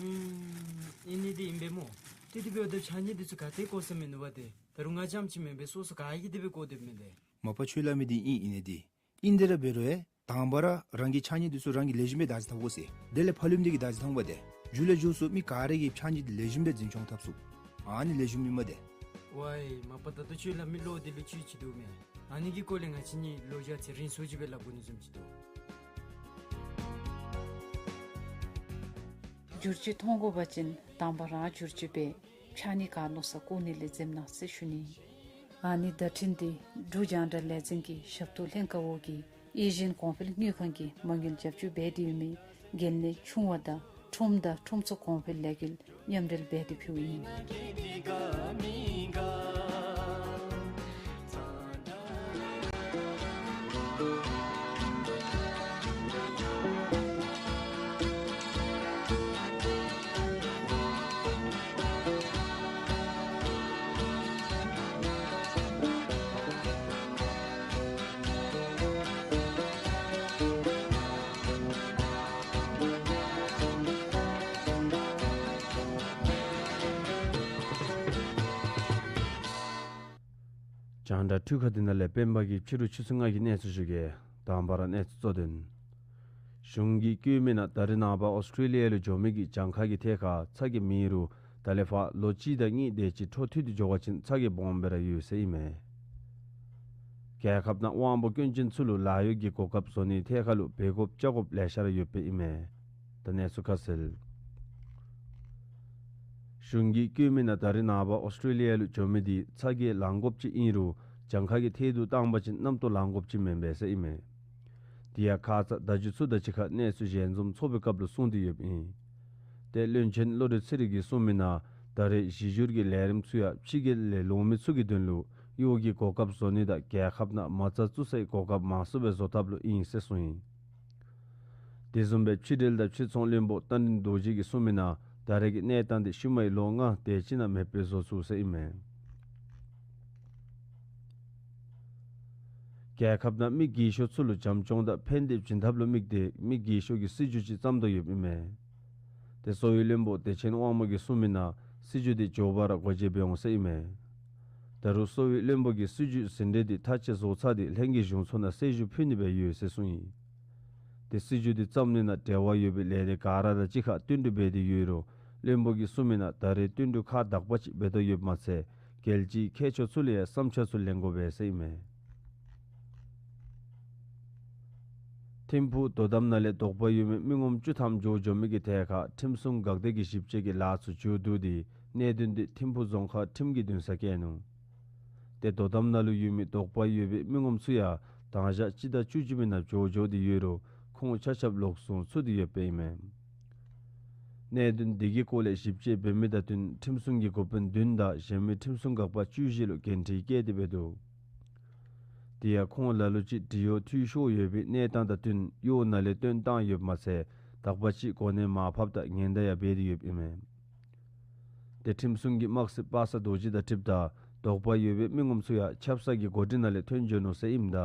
ཨུམ་ཨིན་ནི་འདི་ཨིན་པས་སྨོ། ཏེ་དེ་འབདཝ་ད་ཕྱགས་སྙིགས་འདི་ཚུ་ག་ཏེ་བཀོ་ས་མིན་འདུག་པ་ཏེ། ད་རུང་ང་རྐྱངམ་ཅིག་མེན་པས། སོ་སོ་ག་གིས་དེ་སྦེ་བཀོ་སྡོདཔ་མས་ཏེ། མ་པ་ཁྱོད་སླབ་མི་འདི་ཨིན་ཨིན་ནི་འདི། ཨིན་ཏེ་ར་འབད་རུང་ཨེ། དང་པ་ར་རང་གི་ཕྱགས་སྙིགས་འདི་ཚུ་རང་གིས་ལེགས་ཤོམ་སྦེ་བདག་འཛིན་འཐབ་དགོ་ཟེར། དེ་ལས་ཕར་ལུ་མི་འདི་གིས་བདག་འཛིན་འཐབ་འོང་པ་ཏེ། མཇུག་ལས་མཇུག་སུ་མི་ག་ར་གིས་ཕྱགས་སྙིགས་འདི་ལེགས་ཤོམ་སྦེ་འཛིན་སྐྱོང་འཐབ་ཚུགས། ཨ་ནི་ལེགས་ཤོམ་ཨིན་མས་ཏེ། ཝའི་མ་པ་ད་ལྟོ་ཁྱོད་སླབ་མི་བློ་འདི་ལུ་ཅིག་ཅིག་འདུག་མས། ཨ་ནི་གི་སྐོར་ལས་ང་བཅས་གཉིས་བློ་རྒྱ་ཚད་རིང་སུ་ཅིག་སྦེ་སླབ་དགོ་ནི་བཟུམ་ཅིག་འདུག། བསྒྱུར་བཅོས་གཏང་དགོ་པ་ཅིན་དང་པ་རང་བསྒྱུར་བཅོས་འབད། ཕྱགས་སྙིགས་ག་མནོ་ས་བཀོ་ནི་ལས་འཛེམ་གནང་ཟེར་ཞུ་ནི། ཨ་ནི་བརྡ་འཕྲིན་འདི་འབྲུག་རྒྱང་བསྒྲགས་ལས་འཛིན་གྱི་ཞབས་ཏོག་ལྷན་ཁག་འོག་གི་ཨེ་ཤི་ཡན་གོང་འཕེལ་དངུལ་ཁང་གིས་མ་དངུལ་རྒྱབ་སྐྱོར་འབད་དེ་ཡོད་མི་འགན་ལེན་ཆུང་བ་དང་ཁྲོམ་དང་ཁྲོམ་ཚོགས་གོང་འཕེལ་ལས་འགུལ་མཉམ་འབྲེལ་འབད་དེ་ཕུལཝ་ཨིན། རྒྱང་བསྒྲགས་འཕྲུལ་ཁང་འདི་ནང་ལས་སྤེན་པ་གིས་ཕྱི་རུ་ཆུ་ཚོད་ལྔ་གི་གནས་ཚུལ་ཞུ་གེ། དང་པ་ར་གནས་ཚུལ་གཙོ་དོན། གཞུང་གིས་བཀོད་མི་ནང་ད་རེས་ནངས་པ་ཨོསི་ཊེ་ལི་ཡ་ལུ་འགྱོ་མི་གི་གྱངས་ཁ་གི་ཐད་ཁར་ཚ་གྱང་མེད་རུང་ད་ལས་ཕར་ལོ་གཅིག་དང་གཉིས་དེ་ཅིག་འཕྲོ་མཐུད་དེ་འགྱོ་བ་ཅིན་ཚ་གྱང་སྦོམ་སྦེ་ར་ཡོད་ཟེར་ཨིན་མས། རྒྱལ་ཁབ་ནང་དབང་པོ་སྐྱོན་ཅན་ཚུ་ལུ་ལཱ་གཡོག་གི་གོ་སྐབས་བཟོ་ནིའི་ཐད་ཁར་ལུ་འབད་དགོཔ་བཅའ་དགོཔ་ལེ་ཤ་ར་ཡོདཔ་ཨིན་མས། ད་གནས་ཚུལ་ཁ་གསལ། གཞུང་གིས་བཀོད་མི་ནང་ད་རེས་ནངས་པ་ཨོསི་ཊེ་ལི་ཡ་ལུ་འགྱོ་མི་འདི་ཚ་གྱང་ལང་དགོཔ་ཅིག་ཨིན་རུང་གྱངས་ཁ་གི་ཐད་དུ་བཏང་པ་ཅིན་རྣམ་རྟོག་ལང་དགོཔ་ཅིག་མེན་པས་ཟེར་ཨིན་མས། དེ་ཡང་ཁ་ཙ་ཟླཝ་བཅུ་ཚུ་དང་གཅིག་ཁར་གནས་ཚུལ་ཞལ་འཛོམས་ཚོགས་པའི་སྐབས་ལུ་གསུངས་ཏེ་ཡོདཔ་ཨིན། ཏེ་བློན་ཆེན་བློ་གྲོས་ཚེ་རིང་གིས་གསུངས་མི་ནང་ད་རེས་གཞི་བསྒྱུར་གྱི་ལས་རིམ་ཚུ་ཡང་ཕྱི་རྒྱལ་ལས་ལོག་མི་ཚུ་གི་དོན་ལུ་གཡོག་གི་གོ་སྐབས་བཟོ་ནི་དང་རྒྱལ་ཁབ་ནང་མ་རྩ་བཙུགས་སའི་གོ་སྐབས་མང་སུ་སྦེ་བཟོ་ཐབས་ལུ་ཨིན་ཟེར་གསུངས་ཡི། དེ་བཟུམ་སྦེ་ཕྱི་འབྲེལ་དང་ཕྱི་ཚོང་བློན་པོ་རྟ་མགྲིན་རྡོ་རྗེ་གིས་གསུངས་མི་ནང་ད་རེས་ཀྱི་གནས་སྟངས་འདི་ཤུལ་མའི་ལོ་ལྔ་དེ་ཅིག་ནང་མེདཔ་སྦེ་བཟོ་ཚུགས་ཟེར་ཨིན་མས། རྒྱལ་ཁབ་ནང་མི་རྒས་ཤོས་ཚུ་ལུ་བྱམས་སྐྱོང་དང་ཕན་བདེ་བྱིན་ཐབས་ལུ་དམིགས་ཏེ་མི་རྒས་ཤོས་ཀྱི་སྲིད་བྱུས་ཅིག་བརྩམ་དོ་ཡོདཔ་ཨིན་མས། ཏེ་གསོ་བའི་བློན་པོ་བདེ་ཆེན་དབང་མོ་གིས་གསུངས་མི་ནང་སྲིད་བྱུས་འདི་མགྱོགས་པ་ར་སྒོ་འབྱེད་འབད་འོང་ཟེར་ཨིན་མས། ད་རུང་གསོ་བའི་བློན་པོ་གིས་སྲིད་བྱུས་ཟིན་བྲིས་འདི་མཐའ་དཔྱད་བཟོ་ཚར་ཏེ་ལྷན་རྒྱས་གཞུང་ཚོགས་ནང་གསལ་ཞུ་ཕུལ་ནི་སྦེ་ཡོད་ཟེར་གསུངས་ཡི། ཏེ་སྲིད་བྱུས་འདི་བརྩམ་ནི་ནང་འབྲེལ་བ་ཡོད་པའི་ལས་སྡེ་ག་ར་དང་གཅིག་ཁར་བསྟུན་གྲོས་འབད་དེ་ཡོད་རུང་བློན་པོ་གིས་གསུངས་མི་ནང་ད་རེས་བསྟུན་གྲོས་ཁག་དག་པ་ཅིག་འབད་དོ་ཡོདཔ་མ་ཚད་རྒྱལ་སྤྱིའི་མཁས་མཆོག་ཚུ་ལས་ཡང་བསམ་འཆར་ཚུ་ལེན་དགོ་པས་ཟེར་ཨིན་མས། ཐིམ་ཕུག་དོ་དམ་ནང་ལས་དོགས་པ་ཡོད་མི་མི་ངོམ་བཅུ་ཐམ་འགྱོ་འགྱོ་མི་གི་ཐད་ཁར་ཁྲིམས་སྲུང་འགག་སྡེ་གིས་ཞིབ་དཔྱད་ཀྱི་ལཱ་ཚུ་མཇུག་བསྡུ་སྟེ་གནད་དོན་འདི་ཐིམ་ཕུག་རྫོང་ཁག་ཁྲིམས་ཀྱི་འདུན་སར་བསྐྱལ་ནུག། ཏེ་དོ་དམ་ནང་ལུ་ཡོད་མི་དོགས་པ་ཡོད་པའི་མི་ངོམ་ཚུ་ཡང་དང་ཞག་སྤྱི་ཟླ་བཅུ་གཅིག་པའི་ནང་འགྱོ་འགྱོ་སྟེ་ཡོད་རུང་ཁོང་ཆ་ཁྱབ་ལོག་སོང་ཚུད་དེ་ཡོདཔ་ཨིན་མས། གནད་དོན་འདི་གི་སྐོར་ལས་ཞིབ་དཔྱད་འབད་མི་དང་བསྟུན་ཁྲིམས་སྲུང་གི་འགོ་དཔོན་བདུན་དང་གཞན་མི་ཁྲིམས་སྲུང་འགག་པ་བཅུ་བཞི་ལུ་འགན་འཁྲི་བཀལ་ཏེ་འབད་འདུག། དེ་ཡང་ཁོང་ལ་ལུ་ཅིག་འབྲི་གཡོག་འཐུས་ཤོར་ཡོད་པའི་གནས་སྟངས་དང་བསྟུན་གཡོག་ནང་ལས་བཏོན་བཏང་ཡོདཔ་མ་ཚད་དག་པ་ཅིག་གོ་གནས་མར་ཕབ་དང་ཉེན་བརྡ་ཡང་འབད་དེ་ཡོདཔ་ཨིན་མས། ཏེ་ཁྲིམས་སྲུང་གིས་དམག་སྲིད་པ་སངས་རྡོ་རྗེ་དང་འཁྲིལཝ་ད་དོགས་པ་ཡོད་པའི་མི་ངོམ་ཚུ་ཡང་ཆབ་གསང་གི་གོ་སྒྲིག་ནང་ལས་ཐོན་འགྱོ་ནུག་ཟེར་ཨིནམ་ད་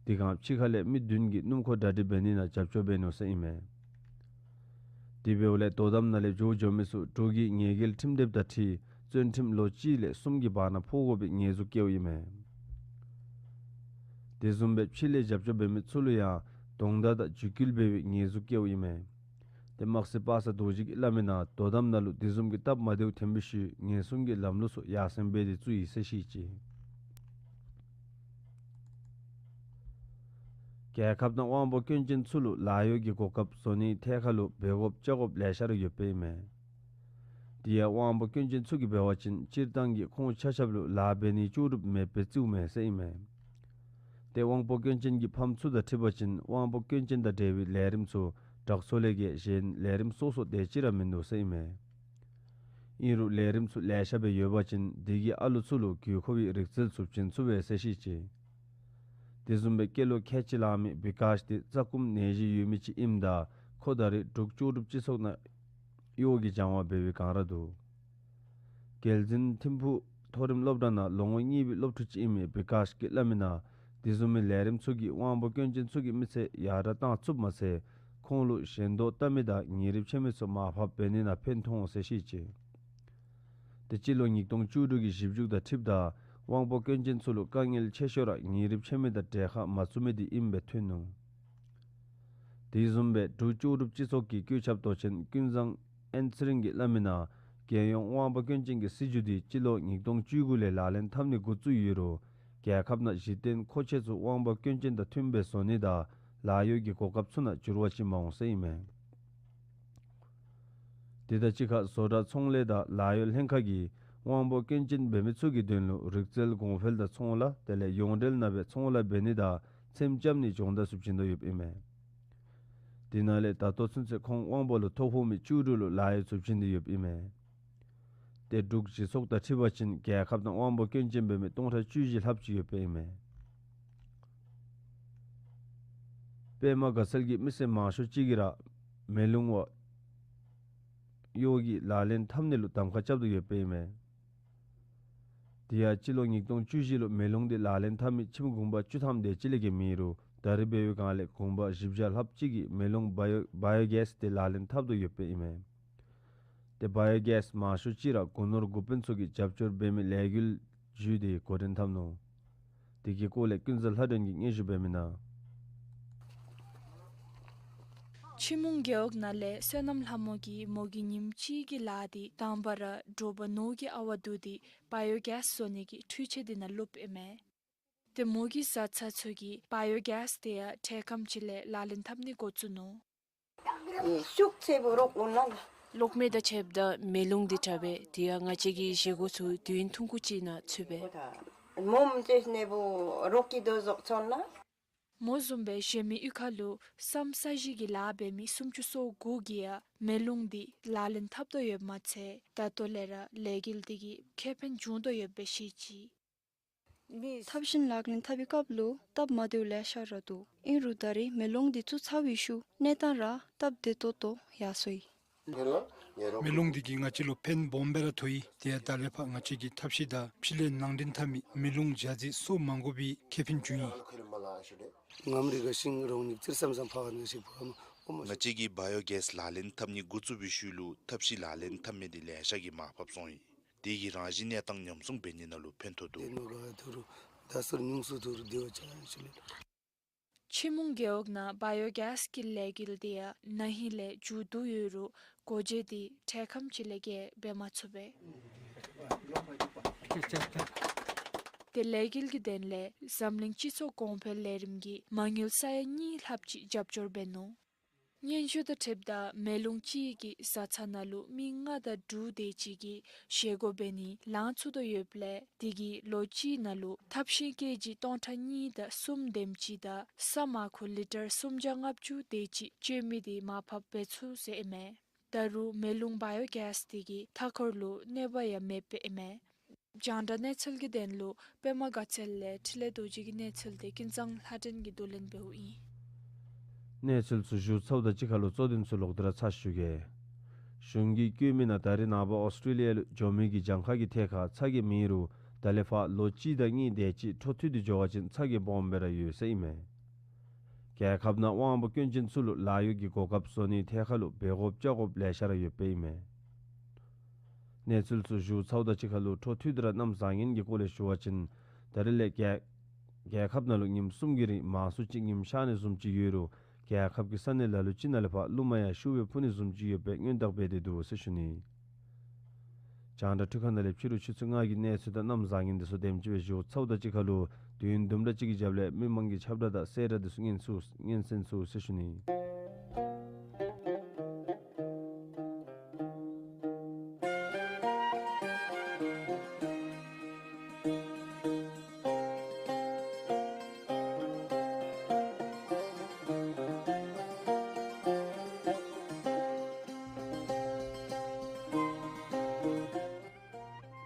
དེ་སྒང་ཕྱི་ཁ་ལས་མི་བདུན་གྱིས་སྣུམ་འཁོར་གྲ་སྒྲིག་འབད་ནི་ནང་རྒྱབ་སྐྱོར་འབད་ནུག་ཟེར་ཨིན་མས། དེ་འབདཝ་ལས་དོ་དམ་ནང་ལས་འགྱོ་འགྱོ་མི་ཚུ་འབྲུག་གི་ཉེས་འགེལ་ཁྲིམས་དེབ་དང་འཁྲིལ་བཙོན་ཁྲིམས་ལོ་གཅིག་ལས་གསུམ་གྱི་བར་ན་ཕོག་དགོ་པའི་ཉེས་འཛུགས་བཀལཝ་ཨིན་མས། དེ་བཟུམ་སྦེ་ཕྱི་ལས་རྒྱབ་སྐྱོར་འབད་མི་ཚུ་ལུ་ཡང་གདོང་བརྡ་དང་འཇིགས་སྐུལ་འབད་བའི་ཉེས་འཛུགས་བཀལཝ་ཨིན་མས། ཏེ་དམག་སྲིད་པ་སངས་རྡོ་རྗེ་གིས་སླབ་མི་ནང་དོ་དམ་ནང་ལུ་དེ་བཟུམ་གྱི་སྟབས་མ་བདེཝ་ཐོན་པའི་ཤུལ་ཉེན་སྲུང་གི་ལམ་ལུགས་ཚུ་ཡར་སེང་འབད་དེ་བཙུགས་ཡི་ཟེར་བཤད་ཅི། རྒྱལ་ཁབ་ནང་དབང་པོ་སྐྱོན་ཅན་ཚུ་ལུ་ལཱ་གཡོག་གི་གོ་སྐབས་བཟོ་ནིའི་ཐད་ཁར་ལུ་འབད་དགོཔ་བཅའ་དགོཔ་ལེ་ཤ་ར་ཡོདཔ་ཨིན་མས། དེ་ཡང་དབང་པོ་སྐྱོན་ཅན་ཚུ་གིས་འབད་བ་ཅིན་སྤྱིར་བཏང་གི་ཁོང་ཆ་ཁྱབ་ལུ་ལཱ་འབད་ནིའི་ལྕོགས་གྲུབ་མེདཔ་སྦེ་བརྩིཝ་མས་ཟེར་ཨིན་མས། ཏེ་དབང་པོ་སྐྱོན་ཅན་གྱི་ཕམ་ཚུ་དང་འཁྲིལ་བ་ཅིན་དབང་པོ་སྐྱོན་ཅན་དང་འབྲེལ་བའི་ལས་རིམ་ཚུ་དྲག་ཚོགས་ལས་ཀྱི་གཞན་ལས་རིམ་སོ་སོ་དེ་ཅིག་ར་མིན་འདུག་ཟེར་ཨིན་མས། ཨིན་རུང་ལས་རིམ་ཚུ་ལེ་ཤ་སྦེ་ཡོད་པ་ཅིན་དེ་གིས་ཨ་ལུ་ཚུ་ལུ་དགོས་མཁོ་བའི་རིག་རྩལ་ཚུ་བྱིན་ཚུགས་པས་ཟེར་བཤད་ཅི། དེ་བཟུམ་སྦེ་སྐྱེས་ལོ་ཁལ་གཅིག་ལང་མི་བི་ཀཱཤ་དེ་རྩ་སྐུམ་ནད་གཞི་ཡོད་མི་ཅིག་ཨིནམ་ད་ཁོ་ད་རེས་འབྲུག་ལྕོགས་གྲུབ་སྤྱི་ཚོགས་ནང་གཡོག་གི་སྦྱང་བ་འབད་བའི་བསྒང་ར་འདུག། རྒྱལ་འཛིན་ཐིམ་ཕུག་མཐོ་རིམ་སློབ་གྲྭ་ནང་ལོ་ངོ་གཉིས་པའི་སློབ་ཕྲུག་ཅིག་ཨིན་མི་བི་ཀཱཤ་གིས་སླབ་མི་ནང་དེ་བཟུམ་མའི་ལས་རིམ་ཚུ་གིས་དབང་པོ་སྐྱོན་ཅན་ཚུ་གི་མི་ཚེ་ཡར་དྲག་བཏང་ཚུགསཔ་མ་ཚད་ཁོང་ལུ་ཞེན་མདོག་བལྟ་མི་དང་ཉིན་རེ་ཕྱད་མི་ཚུ་མར་ཕབ་འབད་ནི་ནང་ཕན་ཐོགས་འོང་ཟེར་བཤད་ཅི། དེ་སྤྱི་ལོ་ཉིས་སྟོང་བཅུ་དྲུག་གི་ཞིབ་འཇུག་དང་འཁྲིལཝ་ད་དབང་པོ་སྐྱོན་ཅན་ཚུ་ལུ་དཀའ་ངལ་ཆེ་ཤོས་ར་ཉིན་རེ་ཕྱད་མི་དང་འབྲེལ་ཁ་མ་བཙུགས་མི་དེ་ཨིནམ་སྦེ་ཐོན་ནུག། དེ་བཟུམ་སྦེ་འབྲུག་ལྕོགས་གྲུབ་སྤྱི་ཚོགས་ཀྱི་བཀོད་ཁྱབ་མདོ་ཆེན་ཀུན་བཟང་ཨན་ཚེ་རིང་གིས་སླབ་མི་ནང་རྒྱལ་ཡོངས་དབང་པོ་སྐྱོན་ཅན་གྱི་སྲིད་བྱུས་དེ་སྤྱི་ལོ་ཉིས་སྟོང་བཅུ་དགུ་ལས་ལག་ལེན་འཐབ་ནི་འགོ་བཙུགས་ཡོད་རུང་རྒྱལ་ཁབ་ནང་གཞི་རྟེན་མཁོ་ཆས་ཚུ་དབང་པོ་སྐྱོན་ཅན་དང་མཐུནམ་སྦེ་བཟོ་ནི་དང་ལཱ་གཡོག་གི་གོ་སྐབས་ཚུ་ནང་འགྱུར་བ་ཅིག་མ་འོང་ཟེར་ཨིན་མས། དེ་དང་གཅིག་ཁར་བཟོ་གྲྭ་ཚོང་ལས་དང་ལཱ་གཡོག་ལྷན་ཁག་གིས་དབང་པོ་སྐྱོན་ཅན་འབད་མི་ཚུ་གི་དོན་ལུ་རིག་རྩལ་གོང་འཕེལ་དང་ཚོང་ལཱ་དེ་ལས་ཡོངས་འབྲེལ་ནང་སྦེ་ཚོང་ལཱ་འབད་ནི་དང་ཚེམ་རྐྱབ་ནིའི་སྦྱོང་བརྡར་ཚུ་བྱིན་དོ་ཡོདཔ་ཨིན་མས། དེ་ནང་ལས་ད་ལྟོ་ཚུན་ཚོད་ཁོང་དབང་པོ་ལུ་ཐོ་ཕོག་མི་བཅུ་དྲུག་ལུ་ལཱ་གཡོག་ཚུ་བྱིན་ཏེ་ཡོདཔ་ཨིན་མས། ཏེ་འབྲུག་གཞི་ཚོགས་དང་འཁྲིལ་བ་ཅིན་རྒྱལ་ཁབ་ནང་དབང་པོ་སྐྱོན་ཅན་འབད་མི་སྟོང་ཕྲག་བཅུ་བཞི་ལྷགཔ་ཅིག་ཡོདཔ་ཨིན་མས། པདྨ་དགའ་ཚལ་གྱི་མི་སེར་མང་ཤོས་ཅིག་གིས་ར་མེ་རླུང་བ་གཡོག་གི་ལག་ལེན་འཐབ་ནི་ལུ་གདམ་ཁ་རྐྱབ་དོ་ཡོདཔ་ཨིན་མས། དེ་ཡང་སྤྱི་ལོ་ཉིས་སྟོང་བཅུ་བཞི་ལུ་མེ་རླུང་དེ་ལག་ལེན་འཐབ་མི་ཁྱིམ་གུང་པ་བཅུ་ཐམ་དེ་ཅིག་ལས་བརྒལ་མེད་རུང་ད་རེས་འབད་བའི་སྒང་ལས་གུང་པ་བཞི་བརྒྱ་ལྷགཔ་ཅིག་གིས་མེ་རླུང་བ་ཡོ་བ་ཡོ་གེསི་དེ་ལག་ལེན་འཐབ་དོ་ཡོདཔ་ཨིན་མས། ཏེ་བ་ཡོ་གེསི་མང་ཤོས་ཅིག་ར་སྒོ་ནོར་འགོ་དཔོན་ཚུ་གིས་རྒྱབ་སྐྱོར་འབད་མི་ལས་འགུལ་ཅིག་དེ་འགོ་འདྲེན་འཐབ་ནུག། དེ་གི་སྐོར་ལས་ཀུན་བཟང་ལྷ་སྒྲོན་གྱིས་སྙན་ཞུ་འབད་མི་ནང་། ཆི་མུང་རྒེད་འོག་ནང་ལས་བསོད་ནམས་ལྷ་མོ་གིས་མོ་གིས་ཉིནམ་གཅིག་གི་ལཱ་དེ་དང་པ་ར་དྲོ་པ་ནོར་གྱི་ཨ་བ་བསྡུ་སྟེ་བ་ཡོ་གེསི་བཟོ་ནི་གི་འཕྲུལ་ཆས་དེ་ནང་བླུགཔ་ཨིན་མས། ཏེ་མོ་གི་བཟའ་ཚང་ཚུ་གིས་བ་ཡོ་གེསི་དེ་ཡང་འཕྲལ་ཁམས་ཅིག་ལས་ལག་ལེན་འཐབ་ནི་འགོ་བཙུགས་ནུག། ཨེ་ཤུགས་ཆེ་བོ་རོགས་འོང་ན་ལགས། གློག་མེ་དང་ཕྱདཔ་ད་མེ་རླུང་དེ་དྲག་པས། དེ་ཡང་ང་བཅས་ཀྱི་བཞེས་སྒོ་ཚུ་དུས་ཡུན་ཐུང་ཀུ་ཅིག་ནང་ཚུད་པས། མོ་མ་ཅིག་ནེ་བུ་རོགས་ཀྱི་དོ་ཟོག་ཚོན་ལ། མོ་བཟུམ་སྦེ་གཞན་མི་གཡུས་ཁ་ལུ་སམ་ས་གཞི་གི་ལཱ་འབད་མི་སུམ་ཅུ་སོ་དགུ་གིས་ཡང་མེ་རླུང་དེ་ལག་ལེན་འཐབ་དོ་ཡོདཔ་མ་ཚད་ད་ལྟོ་ལས་ར་ལས་འགུལ་དེ་གིས་ཁེ་ཕན་བྱུང་དོ་ཡོདཔ་སྦེ་བཤད་ཅི། ཐབས་ཤེས་ལག་ལེན་འཐབ་པའི་སྐབས་ལུ་སྟབས་མ་བདེཝ་ལེ་ཤ་ར་འདུག། ཨིན་རུང་ད་རེས་མེ་རླུང་འདི་བཙུགས་ཚར་བའི་ཤུལ་གནས་སྟངས་ར་སྟབས་བདེ་ཏོག་ཏོ་ཡར་སོ་ཡི། མེ་རླུང་འདི་གིས་ང་བཅས་ལུ་ཕན་སྦོམ་སྦེ་ར་ཐོགས་ཡི། དེ་ཡང་ད་ལས་ཕར་ང་བཅས་ཀྱིས་ཐབས་ཤེས་དང་ཕྱི་ལས་ནང་འདྲེན་འཐབ་མི་མེ་རླུང་འཇའ་ཚོན་སོར་མ་དགོ་པའི་ཁེ་ཕན་བྱུང་ཡི། ང་བཅས་ཀྱིས་བ་ཡོ་གེསི་ལག་ལེན་འཐབ་ནི་འགོ་བཙུགས་པའི་ཤུལ་ལུ་ཐབས་ཤེས་ལག་ལེན་འཐབ་མི་དེ་ལེ་ཤ་གིས་མར་ཕབ་སོང་ཡི། དེ་གིས་རང་བཞིན་གནས་སྟངས་ཉམས་སྲུང་འབད་ནི་ནང་ལུ་ཕན་ཐོགས་འདུག། ཆི་མུང་རྒེད་འོག་ནང་བ་ཡོ་གེསི་གི་ལས་འགུལ་དེ་ཡང་ན་ཧིང་ལས་མཇུག་བསྡུ་ཡོད་རུང་སྒོ་འབྱེད་དེ་འཕྲལ་ཁམས་ཅིག་ལས་བརྒལ་འབད་མ་ཚུགས་པས། ཏེ་ལས་འགུལ་གྱི་དོན་ལས་འཛམ་གླིང་སྤྱི་ཚོགས་གོང་འཕེལ་ལས་རིམ་གྱི་མ་དངུལ་ས་ཡ་གཉིས་ལྷགཔ་ཅིག་རྒྱབ་སྐྱོར་འབད་ནུག། སྙན་ཞུ་དང་འཁྲིལཝ་ད་མེ་རླུང་གཅིག་གིས་བཟའ་ཚང་ནང་ལུ་མི་ལྔ་དང་དྲུག་དེ་ཅིག་གི་བཞེས་སྒོ་འབད་ནི་ལང་ཚུགས་དོ་ཡོདཔ་ལས་དེ་གིས་ལོ་གཅིག་ནང་ལུ་ཐབས་ཤེས་ཀེ་ཇི་སྟོང་ཕྲག་གཉིས་དང་གསུམ་དེམ་ཅིག་དང་ས་མར་ཁུ་ལི་ཊར་སུམ་བརྒྱ་ལྔ་བཅུ་དེ་ཅིག་སྤྱོད་མི་དེ་མར་ཕབ་འབད་ཚུགས་ཟེར་ཨིན་མས། ད་རུང་མེ་རླུང་བ་ཡོ་གེསི་དེ་གིས་མཐའ་འཁོར་ལུ་གནོད་པ་ཡང་མེདཔ་ཨིན་མས། རྒྱང་བསྒྲགས་གནས་ཚུལ་གྱི་དོན་ལུ་པདྨ་དགའ་ཚལ་ལས་འཕྲིན་ལས་རྡོ་རྗེ་གི་གནས་ཚུལ་དེ་ཀུན་བཟང་ལྷ་སྒྲོན་གྱིས་བསྡུ་ལེན་འབདཝ་ཨིན། གནས་ཚུལ་ཚུ་ཞུ་ཚརཝ་དང་གཅིག་ཁར་ལུ་གཙོ་དོན་ཚུ་ལོག་སྟེ་ར་ཚར་ཞུ་གེ། གཞུང་གིས་བཀོད་མི་ནང་ད་རེས་ནངས་པ་ཨོསི་ཊེ་ལི་ཡ་ལུ་འགྱོ་མི་གི་གྱངས་ཁ་གི་ཐད་ཁར་ཚ་གྱང་མེད་རུང་ད་ལས་ཕར་ལོ་གཅིག་དང་གཉིས་དེ་ཅིག་འཕྲོ་མཐུད་དེ་འགྱོ་བ་ཅིན་ཚ་གྱང་སྦོམ་སྦེ་ར་ཡོད་ཟེར་ཨིན་མས། རྒྱལ་ཁབ་ནང་དབང་པོ་སྐྱོན་ཅན་ཚུ་ལུ་ལཱ་གཡོག་གི་གོ་སྐབས་བཟོ་ནིའི་ཐད་ཁར་ལུ་འབད་དགོཔ་བཅའ་དགོཔ་ལེ་ཤ་ར་ཡོདཔ་ཨིན་མས། གནས་ཚུལ་ཚུ་ཞུ་ཚརཝ་དང་གཅིག་ཁར་ལུ་འཕྲོ་མཐུད་དེ་ར་གནམ་བཟང་ངན་གྱི་སྐོར་ལས་ཞུ་བ་ཅིན་ད་རེས་ལས་རྒྱལ་རྒྱལ་ཁབ་ནང་ལུ་ཉིནམ་གསུམ་གྱི་རིང་མང་སུ་ཅིག་ཉིམ་ཤར་ནི་བཟུམ་ཅིག་ཡོད་རུང་རྒྱལ་ཁབ་ཀྱི་ས་གནས་ལ་ལུ་ཅིག་ནང་ལས་ཕར་རླུང་མ་ཡང་ཤུགས་སྦེ་འཕུ་ནི་བཟུམ་ཅིག་ཡོདཔ་སྦེ་སྔོན་བརྟག་འབད་དེ་འདུག་ཟེར་ཞུ་ནི། རྒྱང་བསྒྲགས་འཕྲུལ་ཁང་ནང་ལས་ཕྱི་རུ་ཆུ་ཚོད་ལྔ་གི་གནས་ཚུལ་དང་གནམ་བཟང་ངན་དེ་ཚུ་དེམ་ཅིག་སྦེ་ཞུ་ཚརཝ་དང་གཅིག་ཁར་ལུ་ དུས་ཡུན་དུམ་གྲ་ཅིག་གི་རྒྱབ་ལས་མི་མང་གིས་ཁྱབ་བསྒྲགས་དང་གསལ་བསྒྲགས་དེ་ཚུ་སྙན་ཚུ་སྙན་གསན་ཚུགས་ཟེར་ཞུ་ནི།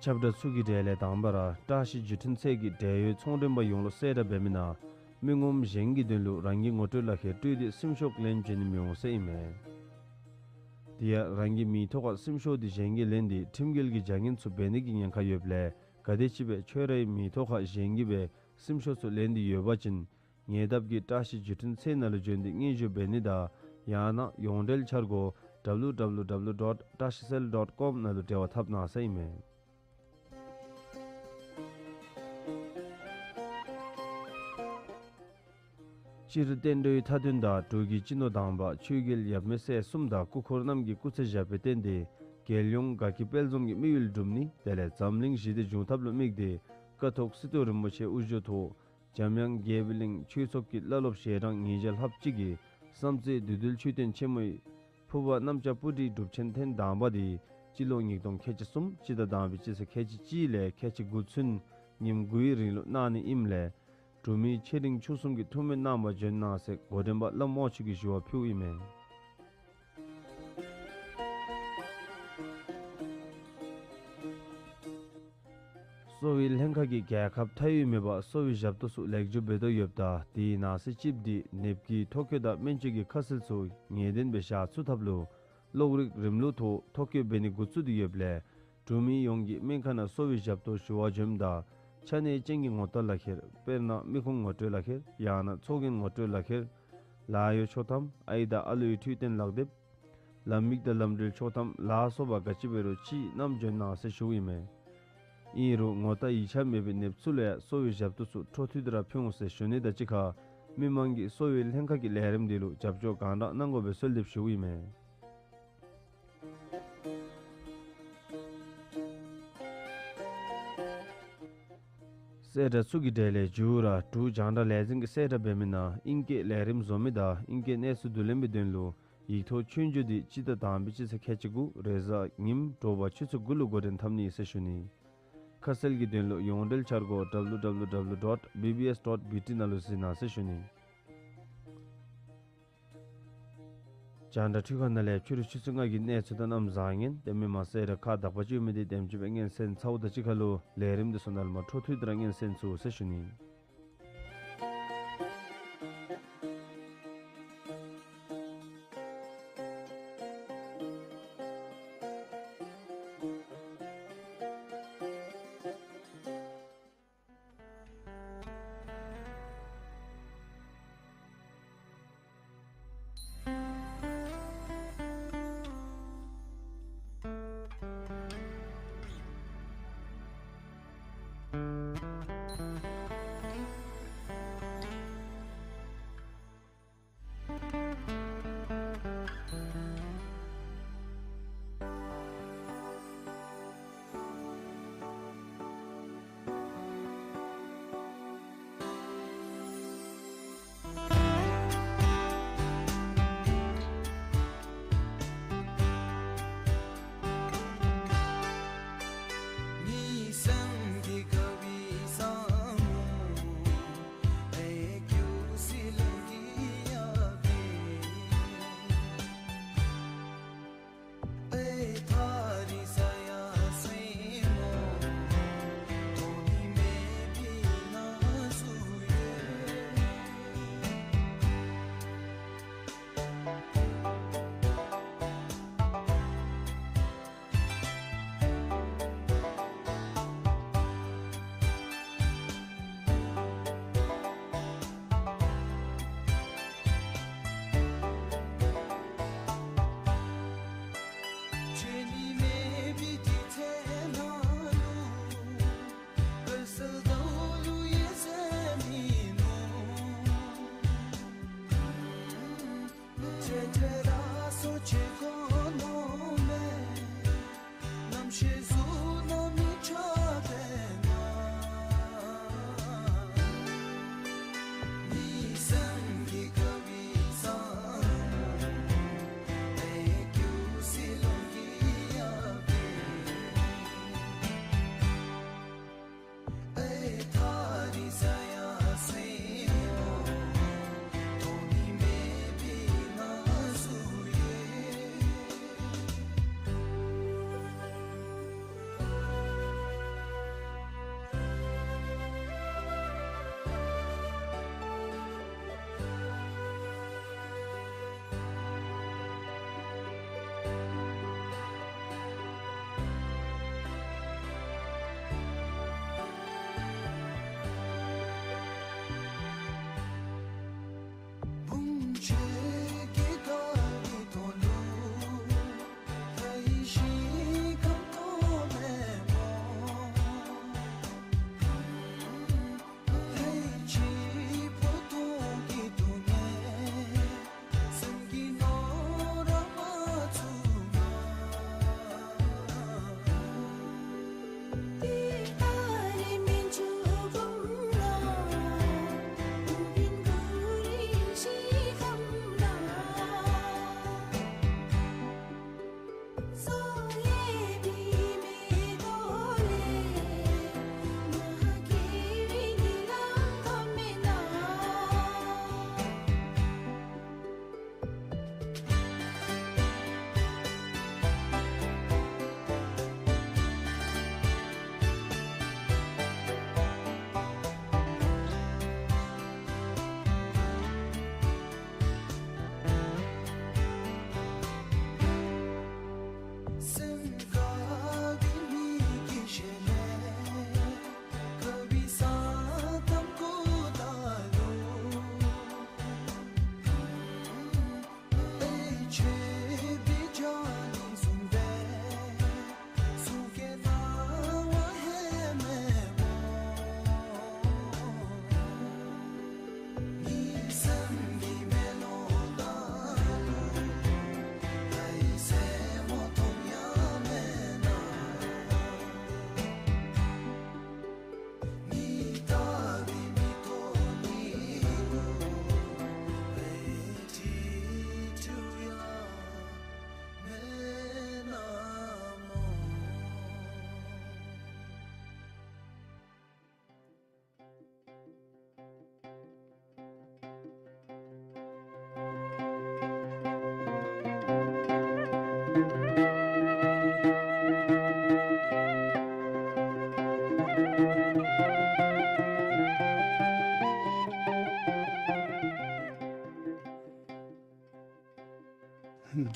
ཁྱབ་བསྒྲགས་ཚུ་གི་གྲས་ལས་དང་པ་ར་བཀྲ་ཤིས་བརྒྱུད་འཕྲིན་ཚད་ཀྱི་འབྲེལ་ཡོད་ཚོང་མགྲོན་པ་ཡོངས་ལུ་གསལ་བསྒྲགས་འབད་མི་ནང་མི་ངོམ་གཞན་གྱི་དོན་ལུ་རང་གི་ངོ་སྤྲོད་ལག་ཁྱེར་སྤྲོད་དེ་སེམས་ཤོག་ལེན་བྱིན་ནི་མི་འོང་ཟེར་ཨིན་མས། དེ་ཡང་རང་གི་མིང་ཐོག་ཁར་སེམས་ཤོག་དེ་གཞན་གྱིས་ལེན་ཏེ་ཁྲིམས་འགལ་གྱི་བྱ་ངན་ཚུ་འབད་ནི་གི་ཉེན་ཁ་ཡོདཔ་ལས་ག་དེམ་ཅིག་སྦེ་ཁྱོད་རའི་མིང་ཐོག་ཁར་གཞན་གྱིས་སྦེ་སེམས་ཤོག་ཚུ་ལེན་ཏེ་ཡོད་པ་ཅིན་ཉེ་འདབས་ཀྱི་བཀྲ་ཤིས་བརྒྱུད་འཕྲིན་ཚད་ནང་ལུ་བྱོན་ཏེ་སྙན་ཞུ་འབད་ནི་དང་ཡང་ན་ཡོངས་འབྲེལ་འཆར་སྒོ་W W W dot tashicell dot com ནང་ལུ་འབྲེལ་བ་འཐབ་གནང་ཟེར་ཨིན་མས། སྤྱིར་བསྟན་འགྲོའི་མཐའ་དོན་དང་འབྲུག་གི་སྤྱི་ནོར་དང་པ་ཆོས་རྒྱལ་ཡབ་མེས་སྲས་གསུམ་དང་སྐུ་འཁོར་རྣམས་ཀྱི་སྐུ་ཚེ་ཞབས་པད་བརྟན་ཏེ་རྒྱལ་ཡོངས་དགའ་སྐྱིད་དཔལ་འཛོམས་ཀྱི་དམིགས་ཡུལ་འགྲུབ་ནི་དེ་ལས་འཛམ་གླིང་ཞི་བདེ་འབྱུང་ཐབས་ལུ་དམིགས་ཏེ་ཀཿཐོག་སི་ཏུ་རིན་པོ་ཆེ་དབུ་བཞུགས་ཐོག་འཇམ་དབྱངས་དགྱེས་པའི་གླིང་ཆོས་ཚོགས་ཀྱི་བླ་སློབ་ཞལ་གྲངས་ཉིས་བརྒྱ་ལྷགཔ་ཅིག་གིས་བསམ་རྩེ་བདུད་འདུལ་མཆོད་རྟེན་ཆེན་མོའི་ཕུར་པ་གནམ་ལྕགས་སྤུ་གྲིའི་སྒྲུབ་ཆེན་ཐེངས་དང་པ་དེ་སྤྱི་ལོ་ཉིས་སྟོང་ཁལ་གཅིག་གསུམ་སྤྱི་ཟླ་དང་པའི་སྤྱི་ཚེས་ཁལ་གཅིག་གཅིག་ལས་ཁལ་གཅིག་དགུ་ཚུན་ཉིནམ་དགུའི་རིང་ལུ་གནང་ནི་ཨིནམ་ལས་འབྲུག་མི་ཆེ་འབྲིང་ཆུང་གསུམ་གྱིས་ཐུགས་སྨོན་གནང་བར་བྱོན་གནང་ཟེར་འགོ་འདྲེན་པ་བླམ་དབང་ཕྱུག་གིས་ཞུ་བ་ཕུལཝ་ཨིན་མས། གསོ་བའི་ལྷན་ཁག་གིས་རྒྱལ་ཁབ་མཐའ་དབུས་མེད་པར་གསོ་བའི་ཞབས་ཏོག་ཚུ་ལེགས་འགྱོ་འབད་དོ་ཡོདཔ་ད་དེའི་ནང་གསེས་གཅིགཔོ་དེ་ནདཔ་གི་ཐོ་བཀོད་དང་སྨན་བཅོས་ཀྱི་ཁ་གསལ་ཚུ་ངེས་གཏན་སྦེ་བཞག་ཚུགས་ཐབས་ལུ་གློག་རིག་རིམ་ལུགས་ཐོག་ཐོ་བཀོད་འབད་ནི་འགོ་བཙུགས་ཏེ་ཡོདཔ་ལས་འབྲུག་མི་ཡོངས་ཀྱིས་སྨན་ཁང་ནང་གསོ་བའི་ཞབས་ཏོག་ཞུ་བར་འབྱོནམ་ད་ཆ་གནས་ཅན་གྱི་ངོ་རྟགས་ལག་ཁྱེར་དཔེར་ན་མི་ཁུངས་ངོ་སྤྲོད་ལག་ཁྱེར་ཡང་ན་ཚོགས་རྒྱན་ངོ་སྤྲོད་ལག་ཁྱེར་ལཱ་གཡོག་ཆོག་ཐམ་ཨའི་དང་ཨ་ལུའི་འཕྲུལ་རྟེན་ལག་དེབ་ལམ་ཡིག་དང་ལམ་འགྲུལ་ཆོག་ཐམ་ལ་སོགས་པ་ག་ཅི་འབད་རུང་ཅིག་བསྣམས་འབྱོན་གནང་ཟེར་ཞུཝ་ཨིན་མས། ཨིན་རུང་ངོ་རྟགས་ཡིག་ཆ་མེད་པའི་ནདཔ་ཚུ་ལུ་ཡང་གསོ་བའི་ཞབས་ཏོག་ཚུ་འཕྲོ་མཐུད་དེ་ར་ཕུལ་འོང་ཟེར་ཞུ་ནི་དང་གཅིག་ཁར་མི་མང་གིས་གསོ་བའི་ལྷན་ཁག་གི་ལས་རིམ་འདི་ལུ་རྒྱབ་སྐྱོར་གང་དྲག་གནང་དགོ་པའི་གསོལ་འདེབས་ཞུཝ་ཨིན་མས། གསལ་བསྒྲགས་ཚུ་གི་གྲས་ལས་མཇུག་ར་འབྲུག་རྒྱང་བསྒྲགས་ལས་འཛིན་གྱིས་གསལ་བསྒྲགས་འབད་མི་ནང་ཨིང་སྐད་ལས་རིམ་བཟོ་མི་དང་ཨིང་སྐད་གནས་ཚུལ་བསྡུ་ལེན་པའི་དོན་ལུ་ཡིག་ཐོག་ཆོས་རྒྱུགས་འདི་སྤྱི་ཟླ་དང་པའི་སྤྱི་ཚེས་ཁལ་གཅིག་དགུ་རེས་གཟའ་ཉིམ་དྲོ་པ་ཆུ་ཚོད་དགུ་ལུ་འགོ་འདྲེན་འཐབ་ནི་ཟེར་ཞུ་ནི། ཁ་གསལ་གྱི་དོན་ལུ་ཡོངས་འབྲེལ་འཆར་སྒོ་W W W dot B B S dot B T ནང་ལུ་གཟིགས་གནང་ཟེར་ཞུ་ནི། རྒྱང་བསྒྲགས་འཕྲུལ་ཁང་ནང་ལས་ཕྱི་རུ་ཆུ་ཚོད་ལྔ་གི་གནས་ཚུལ་དང་གནམ་བཟང་ངན་དེ་མི་མང་གསལ་བསྒྲགས་ཁག་དག་པ་ཅིག་ཡོད་མི་དེ་དེམ་ཅིག་སྦེ་སྙན་གསན་ཚརཝ་དང་གཅིག་ཁར་ལུ་ལས་རིམ་འདི་ཚུ་ནཱ་ལས་མར་འཕྲོ་མཐུད་དེ་ར་སྙན་གསན་ཚུགས་ཟེར་ཞུ་ནི།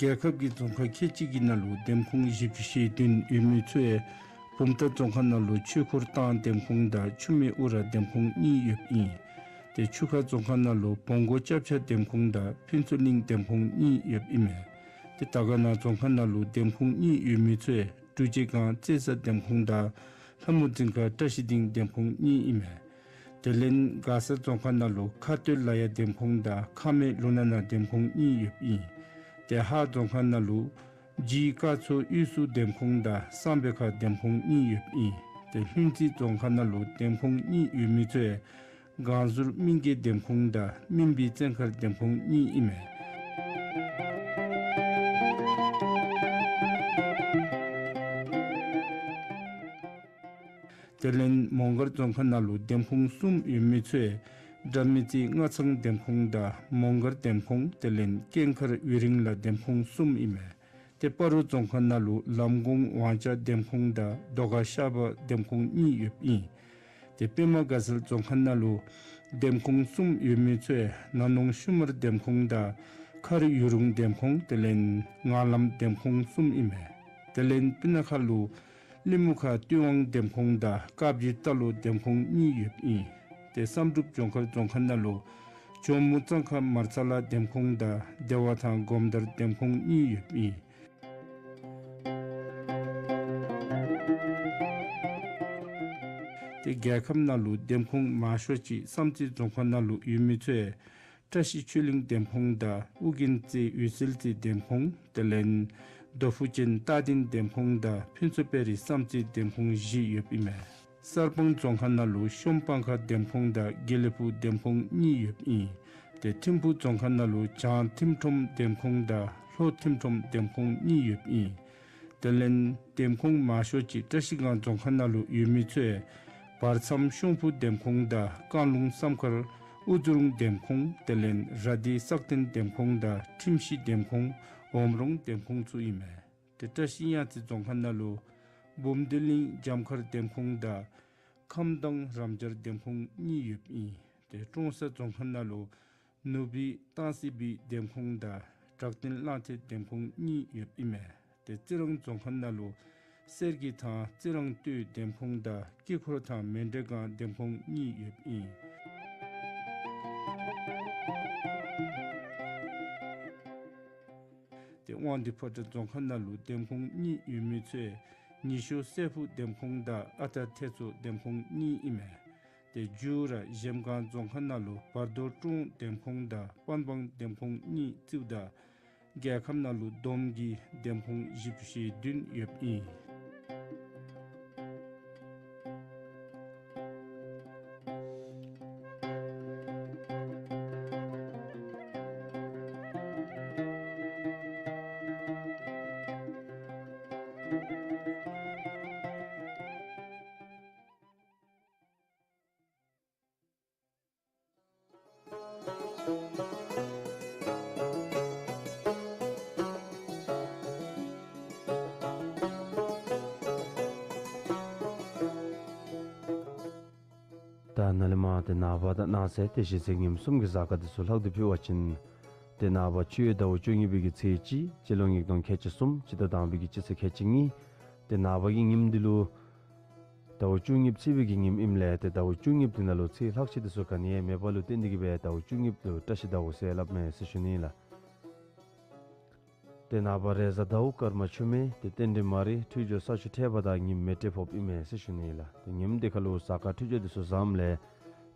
རྒྱལ་ཁབ་ཀྱི་རྫོང་ཁག་ཁལ་གཅིག་གི་ནང་ལུ་འདེམས་ཁོངས་བཞི་བཅུ་ཞེ་བདུན་ཡོད་མི་ཚུ་ཡང་བུམ་ཐང་རྫོང་ཁག་ནང་ལུ་ཆོས་འཁོར་ཐང་འདེམས་ཁོངས་དང་ཆུ་སྨད་ཨུ་ར་འདེམས་ཁོངས་གཉིས་ཡོདཔ་ཨིན། ཏེ་ཆུ་ཁ་རྫོང་ཁག་ནང་ལུ་བོང་མགོ་ལྕགས་བྱ་འདེམས་ཁོངས་དང་ཕུན་ཚོགས་གླིང་འདེམས་ཁོངས་གཉིས་ཡོདཔ་ཨིན་མས། ཏེ་དར་དཀར་ན་རྫོང་ཁག་ནང་ལུ་འདེམས་ཁོངས་གཉིས་ཡོད་མི་ཚུ་ཡང་འབྲུག་རྗེས་སྒང་རྩེ་ས་འདེམས་ཁོངས་དང་ལྷ་མོ་རྫིང་ཁ་བཀྲ་ཤིས་སྡིངས་འདེམས་ཁོངས་གཉིས་ཨིན་མས། དེ་ལས་མགར་ས་རྫོང་ཁག་ནང་ལུ་ཁ་སྟོད་ལ་ཡ་འདེམས་ཁོངས་དང་ཁ་སྨད་ལུང་ནག་ན་འདེམས་ཁོངས་གཉིས་ཡོདཔ་ཨིན། ཏེ་ཧཱ་རྫོང་ཁག་ནང་ལུ་ཇི་ཀ་ཚོ་དབུས་སུ་འདེམས་ཁོངས་དང་གསང་སྦས་ཁ་འདེམས་ཁོངས་གཉིས་ཡོདཔ་ཨིན། ཏེ་ལྷུན་རྩེ་རྫོང་ཁག་ནང་ལུ་འདེམས་ཁོངས་གཉིས་ཡོད་མི་ཚུ་ཡང་སྒང་ཟུར་སྨིན་དགེ་འདེམས་ཁོངས་དང་སྨིན་པའི་བཙན་མཁར་འདེམས་ཁོངས་གཉིས་ཨིན་མས། དེ་ལས་མོང་སྒར་རྫོང་ཁག་ནང་ལུ་འདེམས་ཁོངས་གསུམ་ཡོད་མི་ཚུ་ཡང་དགྲ་མེད་རྩེ་སྔ་ཚང་འདེམས་ཁོངས་དང་མོང་སྒར་འདེམས་ཁོངས་དེ་ལས་སྐྱེངས་མཁར་ཡུ་རིང་ལ་འདེམས་ཁོངས་གསུམ་ཨིན་མས། ཏེ་སྤ་རོ་རྫོང་ཁག་ནང་ལུ་ལམ་གོང་ཝང་ཅ་འདེམས་ཁོངས་དང་རྡོ་དཀར་ཤར་པ་འདེམས་ཁོངས་གཉིས་ཡོདཔ་ཨིན། ཏེ་པདྨ་དགའ་ཚལ་རྫོང་ཁག་ནང་ལུ་འདེམས་ཁོངས་གསུམ་ཡོད་མི་ཚུ་ཡང་ན་ནོང་ཤུ་མར་འདེམས་ཁོངས་དང་མཁར་ཡུ་རུང་འདེམས་ཁོངས་དེ་ལས་ངང་ལམ་འདེམས་ཁོངས་གསུམ་ཨིན་མས། དེ་ལས་སྤུ་ན་ཁ་ལུ་གླིང་མུ་ཁ་ཏུས་དབང་འདེམས་ཁོངས་དང་དཀར་སྦྱིས་རྟ་ལོག་འདེམས་ཁོངས་གཉིས་ཡོདཔ་ཨིན། ཏེ་བསམ་གྲུབ་ལྗོངས་མཁར་རྫོང་ཁག་ནང་ལུ་ཇོ་མོ་གཙང་ཁ་མར་ཚ་ལ་འདེམས་ཁོངས་དང་བདེ་བ་ཐང་སྒོམ་དར་འདེམས་ཁོངས་གཉིས་ཡོདཔ་ཨིན། ཏེ་རྒྱལ་ཁབ་ནང་ལུ་འདེམས་ཁོངས་མང་ཤོས་ཅིག་བསམ་རྩེ་རྫོང་ཁག་ནང་ལུ་ཡོད་མི་ཚུ་ཡང་བཀྲ་ཤིས་ཆོས་གླིང་འདེམས་ཁོངས་དང་ཨོ་རྒྱན་རྩེ་འོད་གསལ་རྩེ་འདེམས་ཁོངས་དེ་ལས་རྡོ་ཕུ་ཅན་རྟ་སྡིང་འདེམས་ཁོངས་དང་ཕུན་ཚོགས་དཔལ་རི་བསམ་རྩེ་འདེམས་ཁོངས་བཞི་ཡོདཔ་ཨིན་མས། གསར་སྤང་རྫོང་ཁག་ནང་ལུ་ཤོམ་སྤང་ཁ་འདེམས་ཁོངས་དང་དགེ་ལེགས་ཕུག་འདེམས་ཁོངས་གཉིས་ཡོདཔ་ཨིན། ཏེ་ཐིམ་ཕུག་རྫོང་ཁག་ནང་ལུ་བྱང་ཐིམ་ཁྲོམ་འདེམས་ཁོངས་དང་ལྷོ་ཐིམ་ཁྲོམ་འདེམས་ཁོངས་གཉིས་ཡོདཔ་ཨིན། དེ་ལས་འདེམས་ཁོངས་མང་ཤོས་ཅིག་བཀྲ་ཤིས་སྒང་རྫོང་ཁག་ནང་ལུ་ཡོད་མི་ཚུ་ཡང་བར་མཚམས་ཤོང་ཕུ་འདེམས་ཁོངས་དང་བཀང་ལུང་བསམ་མཁར་ཨུ་ཛུ་རུང་འདེམས་ཁོངས་དེ་ལས་ར་དྷི་སག་སྟེང་འདེམས་ཁོངས་དང་ཁྲིམས་གཞི་འདེམས་ཁོངས་འོམ་རོང་འདེམས་ཁོངས་ཚུ་ཨིན་མས། ཏེ་བཀྲ་ཤིས་གཡང་རྩེ་རྫོང་ཁག་ནང་ལུ་འབུམ་སྡེ་གླིང་འཇམ་མཁར་འདེམས་ཁོངས་དང་ཁམས་དྭངས་རམ་སྦྱར་འདེམས་ཁོངས་གཉིས་ཡོདཔ་ཨིན། ཏེ་ཀྲོང་གསར་རྫོང་ཁག་ནང་ལུ་ནུབ་སྦིས་སྟང་སི་སྦིས་འདེམས་ཁོངས་དང་བྲག་སྟེང་གླང་ཐེལ་འདེམས་ཁོངས་གཉིས་ཡོདཔ་ཨིན་མས། ཏེ་རྩི་རང་རྫོང་ཁག་ནང་ལུ་གསེར་གྱི་ཐང་རྩི་རང་སྟོད་འདེམས་ཁོངས་དང་དཀྱིལ་འཁོར་ཐང་མཎྜལ་སྒང་འདེམས་ཁོངས་གཉིས་ཡོདཔ་ཨིན། ཏེ་དབང་འདུས་ཕོ་བྲང་རྫོང་ཁག་ནང་ལུ་འདེམས་ཁོངས་གཉིས་ཡོད་མི་ཚུ་ཡང་ཉི་ཤོ་སྲས་ཕུག་འདེམས་ཁོངས་དང་ཨ་སྟག་ཐེད་མཚོ་འདེམས་ཁོངས་གཉིས་ཨིན་མས། ཏེ་མཇུག་ར་གཞལམ་སྒང་རྫོང་ཁག་ནང་ལུ་བར་དོ་ཀྲོང་འདེམས་ཁོངས་དང་པན་སྦང་འདེམས་ཁོངས་གཉིས་བརྩིཝ་ད་རྒྱལ་ཁབ་ནང་ལུ་བསྡོམས་ཀྱིས་འདེམས་ཁོངས་བཞི་བཅུ་ཞེ་བདུན་ཡོདཔ་ཨིན། ད་ནཱ་ལས་མར་ཏེ་ནངས་པ་དང་གནངས་ཚེ་ཏེ་གཞེས་ཚེས་ངནམ་གསུམ་གྱི་གཟའ་སྐར་འདི་ཚུ་ལྷག་སྟེ་ཕུལ་བ་ཅིན་ཏེ་ནངས་པ་ཕྱི་ཡོལ་ཟླཝ་བཅུ་གཉིས་པའི་གི་ཚེས་གཅིག་སྤྱི་ལོ་ཉིས་སྟོང་ཁལ་གཅིག་གསུམ་སྤྱི་ཟླ་དང་པའི་གི་སྤྱི་ཚེས་ཁལ་གཅིག་གཉིས། ཏེ་ནངས་པ་གི་ཉིནམ་འདི་ལུ་ཟླཝ་བཅུ་གཉིས་ཚེས་པའི་གི་ཉིནམ་ཨིནམ་ལས་ཏེ་ཟླཝ་བཅུ་གཉིས་འདི་ནང་ལུ་ཚེས་ལྷག་ཆད་འདི་ཚུ་ག་ནི་ཡང་མེདཔ་ལུ་བརྟེན་ཏེ་གིས་སྦེ་ཟླཝ་བཅུ་གཉིས་ལུ་བཀྲ་ཤིས་ཟླཝ་ཟེར་སླབ་མས་ཟེར་ཞུ་ནི་ལགས། ཏེ་ནངས་པ་རེས་གཟའ་ཟླཝ་སྐར་མ་ཆུ་སྨད་ཏེ་རྟེན་འབྲེལ་མ་རིག་འཕྲུལ་སྦྱོར་ས་ཆུ་འཕྲད་པ་དང་ཉིནམ་མེ་སྤྲེལ་ཕོགཔ་ཨིན་མས་ཟེར་ཞུ་ནི་ལགས། ཏེ་ཉིནམ་འདི་ཁར་ལུ་གཟའ་སྐར་འཕྲུལ་སྦྱོར་འདི་ཚུ་བཟངམ་ལས་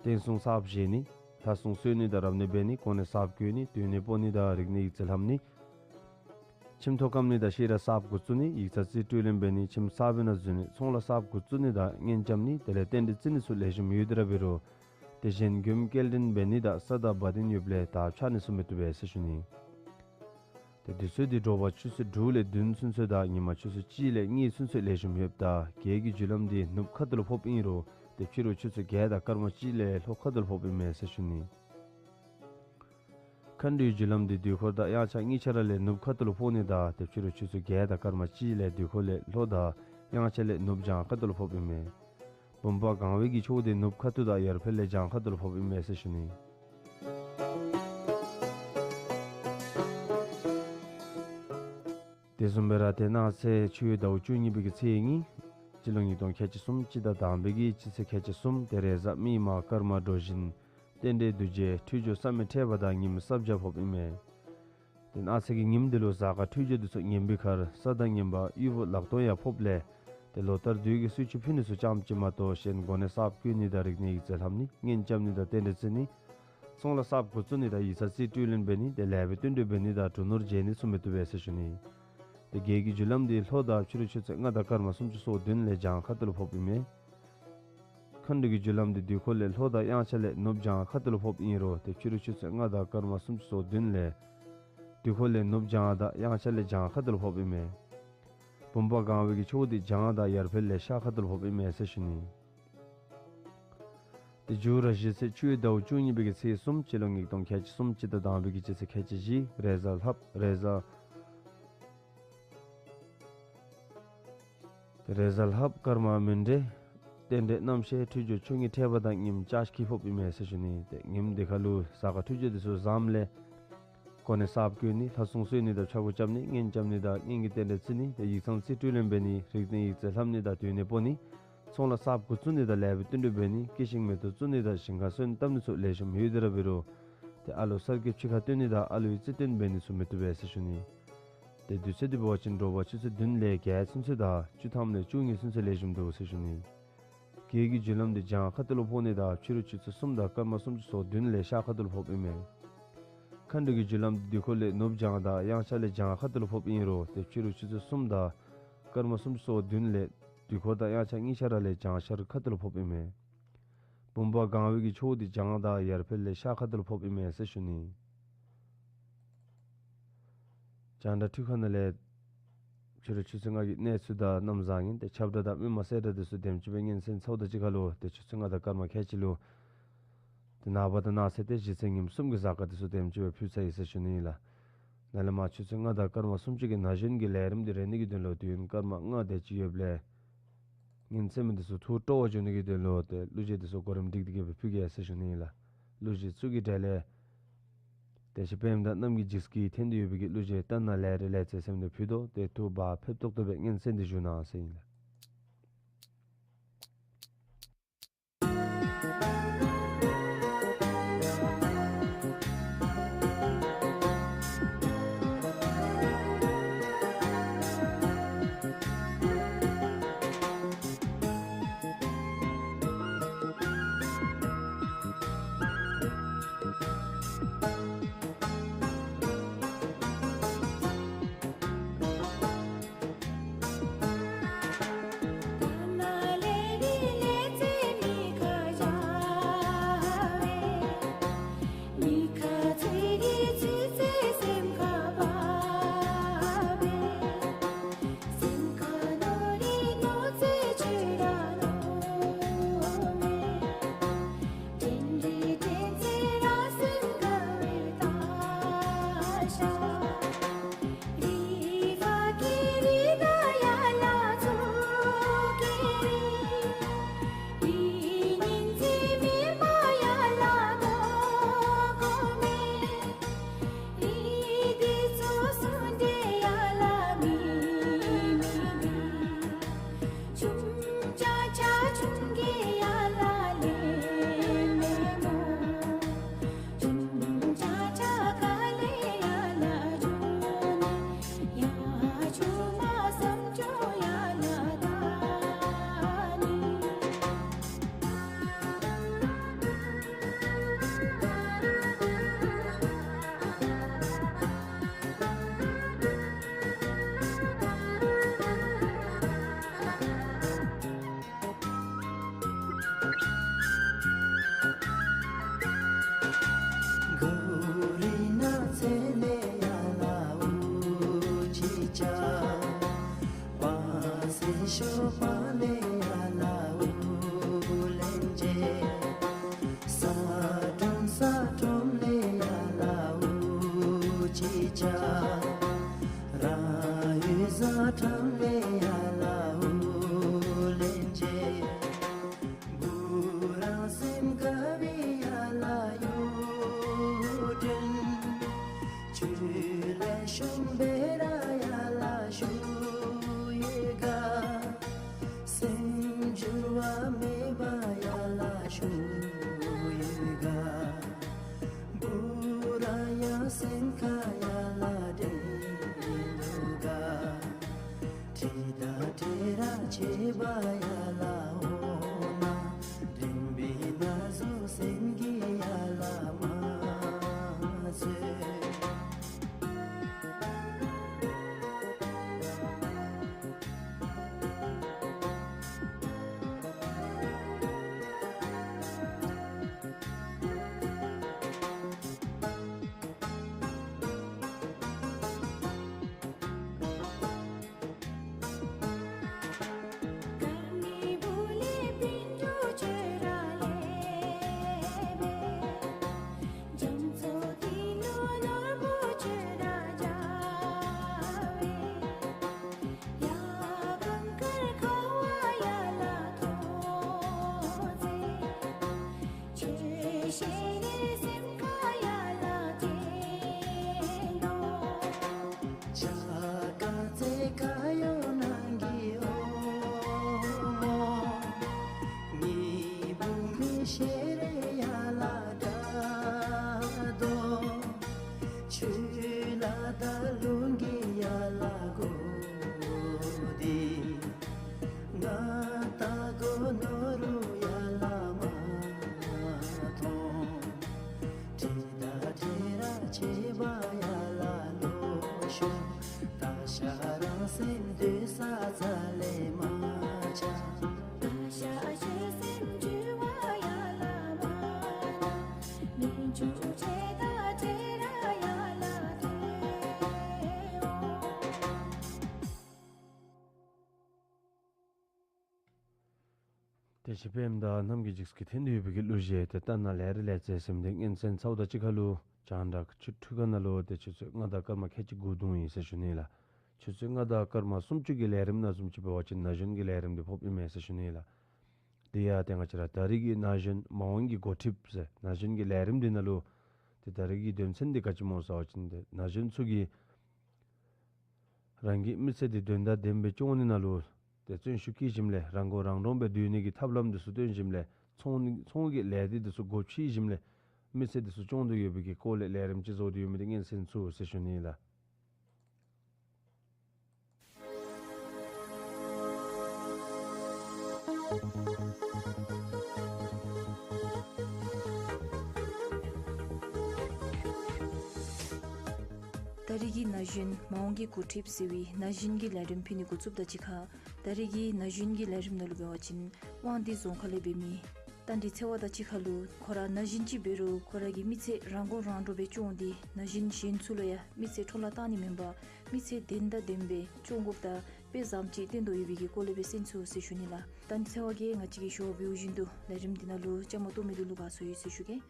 རྟེན་གསུམ་གསརཔ་བཞེངས་ནི་ལྷ་སྲུང་གསོལ་ནི་དང་རབ་གནས་འབད་ནི་གོང་ནས་གསརཔ་བསྐོ་ནི་སྡོད་གནས་སྤོ་ནི་དང་རིག་གནས་ཡིག་རྩིས་ལྷབ་ནི་ཁྱིམ་ཐོག་སྐམ་ནི་དང་ཤེས་རབ་གསརཔ་འགོ་བཙུགས་ནི་ཡིག་ཚང་རྩིས་སྤྲོད་ལེན་འབད་ནི་ཁྱིམ་གསརཔ་ནང་འཛུལ་ནི་ཚོང་ལཱ་གསརཔ་འགོ་བཙུགས་ནི་དང་གཉེན་རྐྱབ་ནི་དེ་ལས་རྟེན་འབྲེལ་བརྩི་ནི་ཚུ་ལེགས་ཤོམ་ཡོད་དེ་ར་འབད་རུང་ཏེ་གཞན་མགྱོནམ་སྐྱེལ་འདྲེན་འབད་ནི་དང་ས་དང་བ་དན་ཡོདཔ་ལས་ད་ཕྱགས་སྙིགས་ཚུ་མི་བཏུབ་པས་ཟེར་ཞུ་ནི། ཏེ་དུས་ཚོད་འདི་དྲོ་པ་ཆུ་ཚོད་དྲུག་ལས་བདུན་ཚུན་ཚོད་དང་ཉིནམ་ཆུ་ཚོད་གཅིག་ལས་གཉིས་ཚུན་ཚོད་ལེགས་ཤོམ་ཡོདཔ་ད་རྒྱལ་གྱི་རྒྱུ་ལམ་འདི་ནུབ་ཁ་ཐུག་ལུ་ཕོགཔ་ཨིན་རུང་ཏེ་ཕྱི་རུ་ཆུ་ཚོད་བརྒྱད་དང་སྐར་མ་གཅིག་ལས་ལྷོ་ཁ་ཐུག་ལུ་ཕོགཔ་ཨིན་མས་ཟེར་ཞུ་ནི། ཁ་ མཁའ་འགྲོའི་རྒྱུ་ལམ་འདི་དུས་འཁོར་དང་དབྱངས་འཆར་གཉིས་ཆ་ར་ལས་ནུབ་ཁ་ཐུག་ལུ་ཕོག་ནི་དང་ཏེ་ཕྱི་རུ་ཆུ་ཚོད་བརྒྱད་དང་སྐར་མ་གཅིག་ལས་དུས་འཁོར་ལས་ལྷོ་དང་དབྱངས་འཆར་ལས་ནུབ་བྱང་ཁ་ཐུག་ལུ་ཕོགཔ་ཨིན་མས། བུམ་པ་གང་བའི་གི་ཕྱོགས་འདི་ནུབ་ཁ་ཐུག་དང་ཡར་འཕེལ་ལས་བྱང་ཁ་ཐུག་ལུ་ཕོགཔ་ཨིན་མས་ཟེར་ཞུ་ནི། དེ་བཟུམ་སྦེ་ར་ཏེ་གནངས་ཚེ་ཆུ་ཡོས་ཟླཝ་བཅུ་གཉིས་པའི་གི་ཚེས་གཉིས། སྤྱི་ལོ་ཉིས་སྟོང་ཁལ་གཅིག་གསུམ་སྤྱི་ཟླ་དང་པའི་གི་སྤྱི་ཚེས་ཁལ་གཅིག་གསུམ། ཏེ་རེས་གཟའ་མིག་དམར་སྐར་མ་གྲོ་བཞིན་རྟེན་འབྲེལ་འདུ་བྱེད་འཁྲུལ་སྦྱོར་བསམ་ཡས་ཐེབས་པ་དང་ཉིམ་སྲབ་རྒྱ་ཕོགཔ་ཨིན་མས། ཏེ་གནངས་ཚེ་གི་ཉིམ་འདི་ལུ་གཟའ་སྐར་འཁྲུལ་སྦྱོར་འདི་ཚུ་ངན་པའི་ཁར་ས་དང་ངན་པ་གཡུལ་པོ་ལག་སྟོང་ཡང་ཕོགཔ་ལས་ཏེ་ལོ་ལྟར་དུས་ཀྱི་གསོལ་མཆོད་ཕུལ་ནི་ཚུ་ཙམ་ཅིག་མ་གཏོགས་གཞན་གོ་གནས་གསརཔ་བསྐོ་ནི་དང་རིག་གནས་ཡིག་རྩིས་ལྷབ་ནི་གཉེན་རྐྱབ་ནི་དང་རྟེན་འབྲེལ་བརྩི་ནི་ཚོང་ལཱ་གསརཔ་འགོ་བཙུགས་ནི་དང་ཡིག་ཚང་རྩིས་སྤྲོད་ལེན་འབད་ནི་ཏེ་ལེགས་པའི་བསྟུན་གྲོས་འབད་ནི་དང་གྲོས་ནོར་བརྗེ་ནི་ཚུ་མི་བཏུབ་པས་ཟེར་ཞུ་ནི། ཏེ་རྒྱལ་གྱི་རྒྱུ་ལམ་འདི་ལྷོ་དང་ཕྱི་རུ་ཆུ་ཚོད་ལྔ་དང་སྐར་མ་སུམ་ཅུ་སོ་བདུན་ལས་བྱང་ཁ་ཐུག་ལུ་ཕོགཔ་ཨིན་མས། མཁའ་འགྲོ་གི་རྒྱུ་ལམ་འདི་དུས་འཁོར་ལས་ལྷོ་དང་དབྱངས་འཆར་ལས་ནུབ་བྱང་ཁ་ཐུག་ལུ་ཕོགཔ་ཨིན་རུང་ཏེ་ཕྱི་རུ་ཆུ་ཚོད་ལྔ་དང་སྐར་མ་སུམ་ཅུ་སོ་བདུན་ལས་དུས་འཁོར་ལས་ནུབ་བྱང་དང་དབྱངས་འཆར་ལས་བྱང་ཁ་ཐུག་ལུ་ཕོགཔ་ཨིན་མས། བུམ་པ་གང་བའི་གི་ཕྱོགས་འདི་བྱང་དང་ཡར་འཕེལ་ལས་ཤར་ཁ་ཐུག་ལུ་ཕོགཔ་ཨིན་མས་ཟེར་ཞུ་ནི། ཏེ་མཇུག་ར་གཞེས་ཚེ་ཆུ་ཡོས་ཟླཝ་བཅུ་གཉིས་པའི་གི་ཚེས་གསུམ་སྤྱི་ལོ་ཉིས་སྟོང་ཁལ་གཅིག་གསུམ་སྤྱི་ཟླ་དང་པའི་གི་སྤྱི་ཚེས་ཁལ་གཅིག་བཞི། རེས་གཟའ་ལྷགཔ། རེས་གཟའ་རེས་གཟའ་ལྷགཔ་སྐར་མ་མུན་སྒྲིལ། རྟེན་འབྲེལ་རྣམ་ཤེས་འཁྲུལ་སྦྱོར་ཆོས་ཉིད་ཐེབས་པ་དང་ཉིམ་ལྕགས་ཀྱི་ཕོགཔ་ཨིན་མས་ཟེར་ཞུ་ནི། ཏེ་ཉིམ་འདི་ཁ་ལུ་གཟའ་སྐར་འཁྲུལ་སྦྱོར་འདི་ཚུ་བཟངམ་ལས་གོ་གནས་གསརཔ་བསྐོ་ནི་ལྷ་སྲུང་གསོལ་ནི་དང་ཕྱག་སྐོར་རྐྱབ་ནི་གཉེན་རྐྱབ་ནི་དང་གཉེན་གྱི་རྟེན་འབྲེལ་བརྩི་ནི་ཏེ་ཡིག་ཚང་རྩིས་སྤྲོད་ལེན་འབད་ནི་རིག་གནས་ཡིག་རྩིས་ལྷབ་ནི་དང་དུས་གནས་སྤོ་ནི་ཚོང་ལཱ་གསརཔ་འགོ་བཙུགས་ནི་དང་ལེགས་པའི་བསྟུན་གྲོས་འབད་ནི་སྐྱེད་ཤིང་མེ་ཏོག་བཙུགས་ནི་དང་ཞིང་ཁར་སོན་བཏབ་ནི་ཚུ་ལེགས་ཤོམ་ཡོད་དེ་ར་འབད་རུང་ཏེ་ཨ་ལོ་གསར་སྐྱེས་ཕྱི་ཁར་བཏོན་ནི་དང་ཨ་ལོའི་རྩིས་སྟོན་འབད་ནི་ཚུ་མི་བཏུབ་པས་ཟེར་ཞུ་ནི། ཏེ་དུས་ཚོད་འདི་འབད་བ་ཅིན་དྲོ་པ་ཆུ་ཚོད་བདུན་ལས་བརྒྱད་ཚུན་ཚོད་དང་བཅུ་ཐམ་ལས་བཅུ་གཉིས་ཚུན་ཚོད་ལེགས་ཤོམ་འདུག་ཟེར་ཞུ་ནི། རྒྱལ་གྱི་རྒྱུ་ལམ་འདི་བྱང་ཁ་ཐུག་ལུ་ཕོག་ནི་དང་ཕྱི་རུ་ཆུ་ཚོད་གསུམ་དང་སྐར་མ་སུམ་ཅུ་སོ་བདུན་ལས་ཤར་ཁ་ཐུག་ལུ་ཕོགཔ་ཨིན་མས། མཁའ་འགྲོ་གི་རྒྱུ་ལམ་འདི་དུས་འཁོར་ལས་ནུབ་བྱང་དང་དབྱངས་འཆར་ལས་བྱང་ཁ་ཐུག་ལུ་ཕོགཔ་ཨིན་རུང་ཏེ་ཕྱི་རུ་ཆུ་ཚོད་གསུམ་དང་སྐར་མ་སུམ་ཅུ་སོ་བདུན་ལས་དུས་འཁོར་དང་དབྱངས་འཆར་གཉིས་ཆ་ར་ལས་བྱང་ཤར་ཁ་ཐུག་ལུ་ཕོགཔ་ཨིན་མས། བུམ་པ་གང་བའི་གི་ཕྱོགས་འདི་བྱང་དང་ཡར་འཕེལ་ལས་ཤར་ཁ་ཐུག་ལུ་ཕོགཔ་ཨིན་མས་ཟེར་ཞུ་ནི། རྒྱང་བསྒྲགས་འཕྲུལ་ཁང་ནང་ལས་ཕྱི་རུ་ཆུ་ཚོད་ལྔ་གི་གནས་ཚུལ་དང་གནམ་བཟང་ངན་ཏེ་ཁྱབ་བསྒྲགས་དང་མི་མང་གསལ་བསྒྲགས་འདི་ཚུ་དེམ་ཅིག་སྦེ་སྙན་གསན་ཚརཝ་ད་གཅིག་ཁར་ལུ་ཏེ་ཆུ་ཚོད་ལྔ་དང་སྐར་མ་ཁལ་གཅིག་ལུ་ཏེ་ནངས་པ་དང་གནངས་ཚེ་ཏེ་གཞེས་ཚེ་ཉིནམ་གསུམ་གྱི་གཟའ་སྐར་འདི་ཚུ་དེམ་ཅིག་སྦེ་ཕུལ་ཚར་ཡི་ཟེར་ཞུ་ནི་ཨིན་ལགས། ནཱ་ལས་མར་ཆུ་ཚོད་ལྔ་དང་སྐར་མ་སུམ་ཅུ་གི་ན་གཞོན་གྱི་ལས་རིམ་འདི་རེག་ནི་གི་དོན་ལུ་དུས་ཡུན་སྐར་མ་ལྔ་དེ་ཅིག་ཡོདཔ་ལས་སྙན་གསན་མི་འདི་ཚུ་ཐུགས་སྤྲོ་བ་འབྱུང་ནི་གི་དོན་ལུ་ཏེ་གླུ་གཞས་འདི་ཚུ་གོ་རིམ་སྒྲིག་སྟེ་གི་སྦེ་ཕུལ་གེ་ཟེར་ཞུ་ནི་ཨིན་ལགས། གླུ་གཞས་ཚུ་གི་གྲས་ལས་ཏེ་ཤེས་པདྨ་དང་རྣམ་རྒྱལ་འཇིགས་སྐྱིད་འཐེན་ཏེ་ཡོད་པའི་གི་གླུ་གཞས་ལྟ་ན་ལེ་རེ་ལེ་ཚེ་སེམས་འདི་ཕུལ་དོ། ཏེ་ཐུགས་བག་ཕེབས་ཏོག་ཏོ་སྦེ་སྙན་གསན་འདི་ཞུ་གནང་ཟེར་ཨིན་ལགས། རང་ཡུལ་བཟའ་ཁྲམ་ལས་ཡར་ལ་འུར་ལེན་བྱེད། བུ་རང་སེམས་དགའ་བའི་ཡར་ལ་གཡུ་སྒྲོན། ཆོས་ལས་ཤོམ་སྦེ་ར་ཡར་ལ་བཞུགས་ཡོད་ག། སེམས་འགྱུར་བ་མེད་པར་ཡར་ལ་བཞུགས་ཡོད་ག། བུ་ར་ཡང་སེམས་ཁར་ཡར་ལ་དྲན་འདུག་ག། ཁྲིད་དང་ཁྲིད་ར་བྱེད་པར་ཡར་ལ་འོང་ན། དྲན་པའི་ན་ཟུག་སེམས་ཀྱིས་ཡར་ལ་མ་བཟོད། ཆ་ག་ཚེ་ག་ཡོད་ནང་གི་འོ་མོ། ངེའི་བུ་མོ་ཤེས་རེ་ཡར་ལ་དྲག་དོ། ཆུ་ལ་དང་རླུང་གིས་ཡར་ལ་བསྒོར་ཏེ། ང་ལྟ་དགོ་ནོ་རུང་ཡར་ལ་མ་མཐོང་། ཁྲིད་དང་ཁྲིད་ར་བྱེད་པར་ཡར་ལ་ལོག་ཤོག། ད་ཤ་རང་སེམས་སྡོད་ས་རྩ་ལས་མ་ཆགས། ད་ཤ་ཆོས་སེམས་འགྱུར་བ་ཡར་ལ་མ་ལ། མི་འགྱུར་ཁྲིད་དང་ཁྲིད་ར་ཡར་ལ་ཐལ་འོང་། ཏེ་ཆོས་པའི་དབྱངས་དང་རྣམ་རྒྱལ་འཇིགས་སུ་ཁྲིད་དེ་ཡོད་པའི་གི་གླུ་གཞས་ཏེ་རྟ་ནག་ལེ་རེ་ལེ་ཚེ་ཟེར་མི་འདི་སྙན་གསན་ཚརཝ་ད་གཅིག་ཁར་ལུ་རྒྱང་བསྒྲགས་ཆུ་ཁྲུས་ཁང་ནང་ལུ་ཏེ་ཆུ་ཚོད་ལྔ་དང་སྐར་མ་ཁལ་གཅིག་དགུ་བརྡུངས་ཡི་ཟེར་ཞུ་ནི་ལགས། ཆུ་ཚོད་ལྔ་དང་སྐར་མ་སུམ་ཅུ་གི་ལས་རིམ་ནང་བཟུམ་ཅིག་འབད་བ་ཅིན་ན་གཞོན་གྱི་ལས་རིམ་འདི་ཕོགཔ་ཨིན་མས་ཟེར་ཞུ་ནི་ལགས། དེ་ཡང་ཏེ་ང་བཅས་ར་ད་རེས་ཀྱི་ན་གཞོན་མ་འོངས་ཀྱི་འགོ་ཁྲིདཔ་ཟེར་ན་གཞོན་གྱི་ལས་རིམ་འདི་ནང་ལུ་ཏེ་ད་རེས་ཀྱི་དོན་ཚན་འདི་ག་ཅི་སྨོ་ཟེར་བ་ཅིན་ཏེ་ན་གཞོན་ཚུ་གིས་རང་གི་མི་ཚེ་འདི་དོན་དང་ལྡནམ་སྦེ་སྐྱོང་ནི་ནང་ལུ་ཏེ་བརྩོན་ཤུགས་བསྐྱེད་ཞིནམ་ལས་རང་མགོ་རང་འདྲོངས་སྦེ་སྡོད་ནི་གི་ཐབས་ལམ་འདི་ཚུ་སྟོན་ཞིནམ་ལས་ཚོང་ནི་ཚོང་གི་ལས་སྡེ་འདི་ཚུ་སྒོ་ཕྱེ་ཞིནམ་ལས་མི་ཚེ་འདི་ཚུ་སྐྱོང་དོ་ཡོད་པའི་གི་སྐོར་ལས་ལས་རིམ་ཅིག་བཟོ་སྟེ་ཡོད་མི་འདི་སྙན་གསན་ཚུགས་ཟེར་ཞུ་ནི་ལགས། ད་རེས་ཀྱི་ན་གཞོན་མ་འོངས་ཀྱི་འགོ་ཁྲིདཔ་ཟེར་བའི་ན་གཞོན་གྱི་ལས་རིམ་ཕུལ་ནི་འགོ་བཙུགསཔ་དང་གཅིག་ཁར་ད་རེས་ཀྱི་ན་གཞོན་གྱི་ལས་རིམ་ནང་ལུ་འབད་བ་ཅིན་དབང་འདུས་རྫོང་ཁག་ལས་འབད་མི་རྟ་མགྲིན་ཚེ་དབང་དང་གཅིག་ཁར་ལུ་ཁོ་ར་ན་གཞོན་ཅིག་འབད་རུང་ཁོ་ར་གི་མི་ཚེ་རང་མགོ་རང་འདྲོངས་སྦེ་སྐྱོང་སྟེ་ན་གཞོན་གཞན་ཚུ་ལུ་ཡང་མི་ཚེ་འཕྲོ་བརླག་བཏང་ནི་མེན་པར་མི་ཚེ་དོན་དང་ལྡནམ་སྦེ་སྐྱོང་དགོཔ་དང་དཔེ་བཟངམ་ཅིག་སྟོན་དོ་ཡོད་པའི་གི་སྐོར་ལས་སྦེ་གསན་ཚུགས་ཟེར་ཞུ་ནི་ལགས། ད་ཚེ་དབང་གིས་ང་བཅས་ཀྱིས་ཞུ་བ་འབདཝ་བཞིན་དུ་ལས་རིམ་འདི་ནང་ལུ་བཅའ་མར་གཏོགས་མི་འདི་ལུ་དགའ་ཚོར་ཡོད་ཟེར་ཞུ་གེ།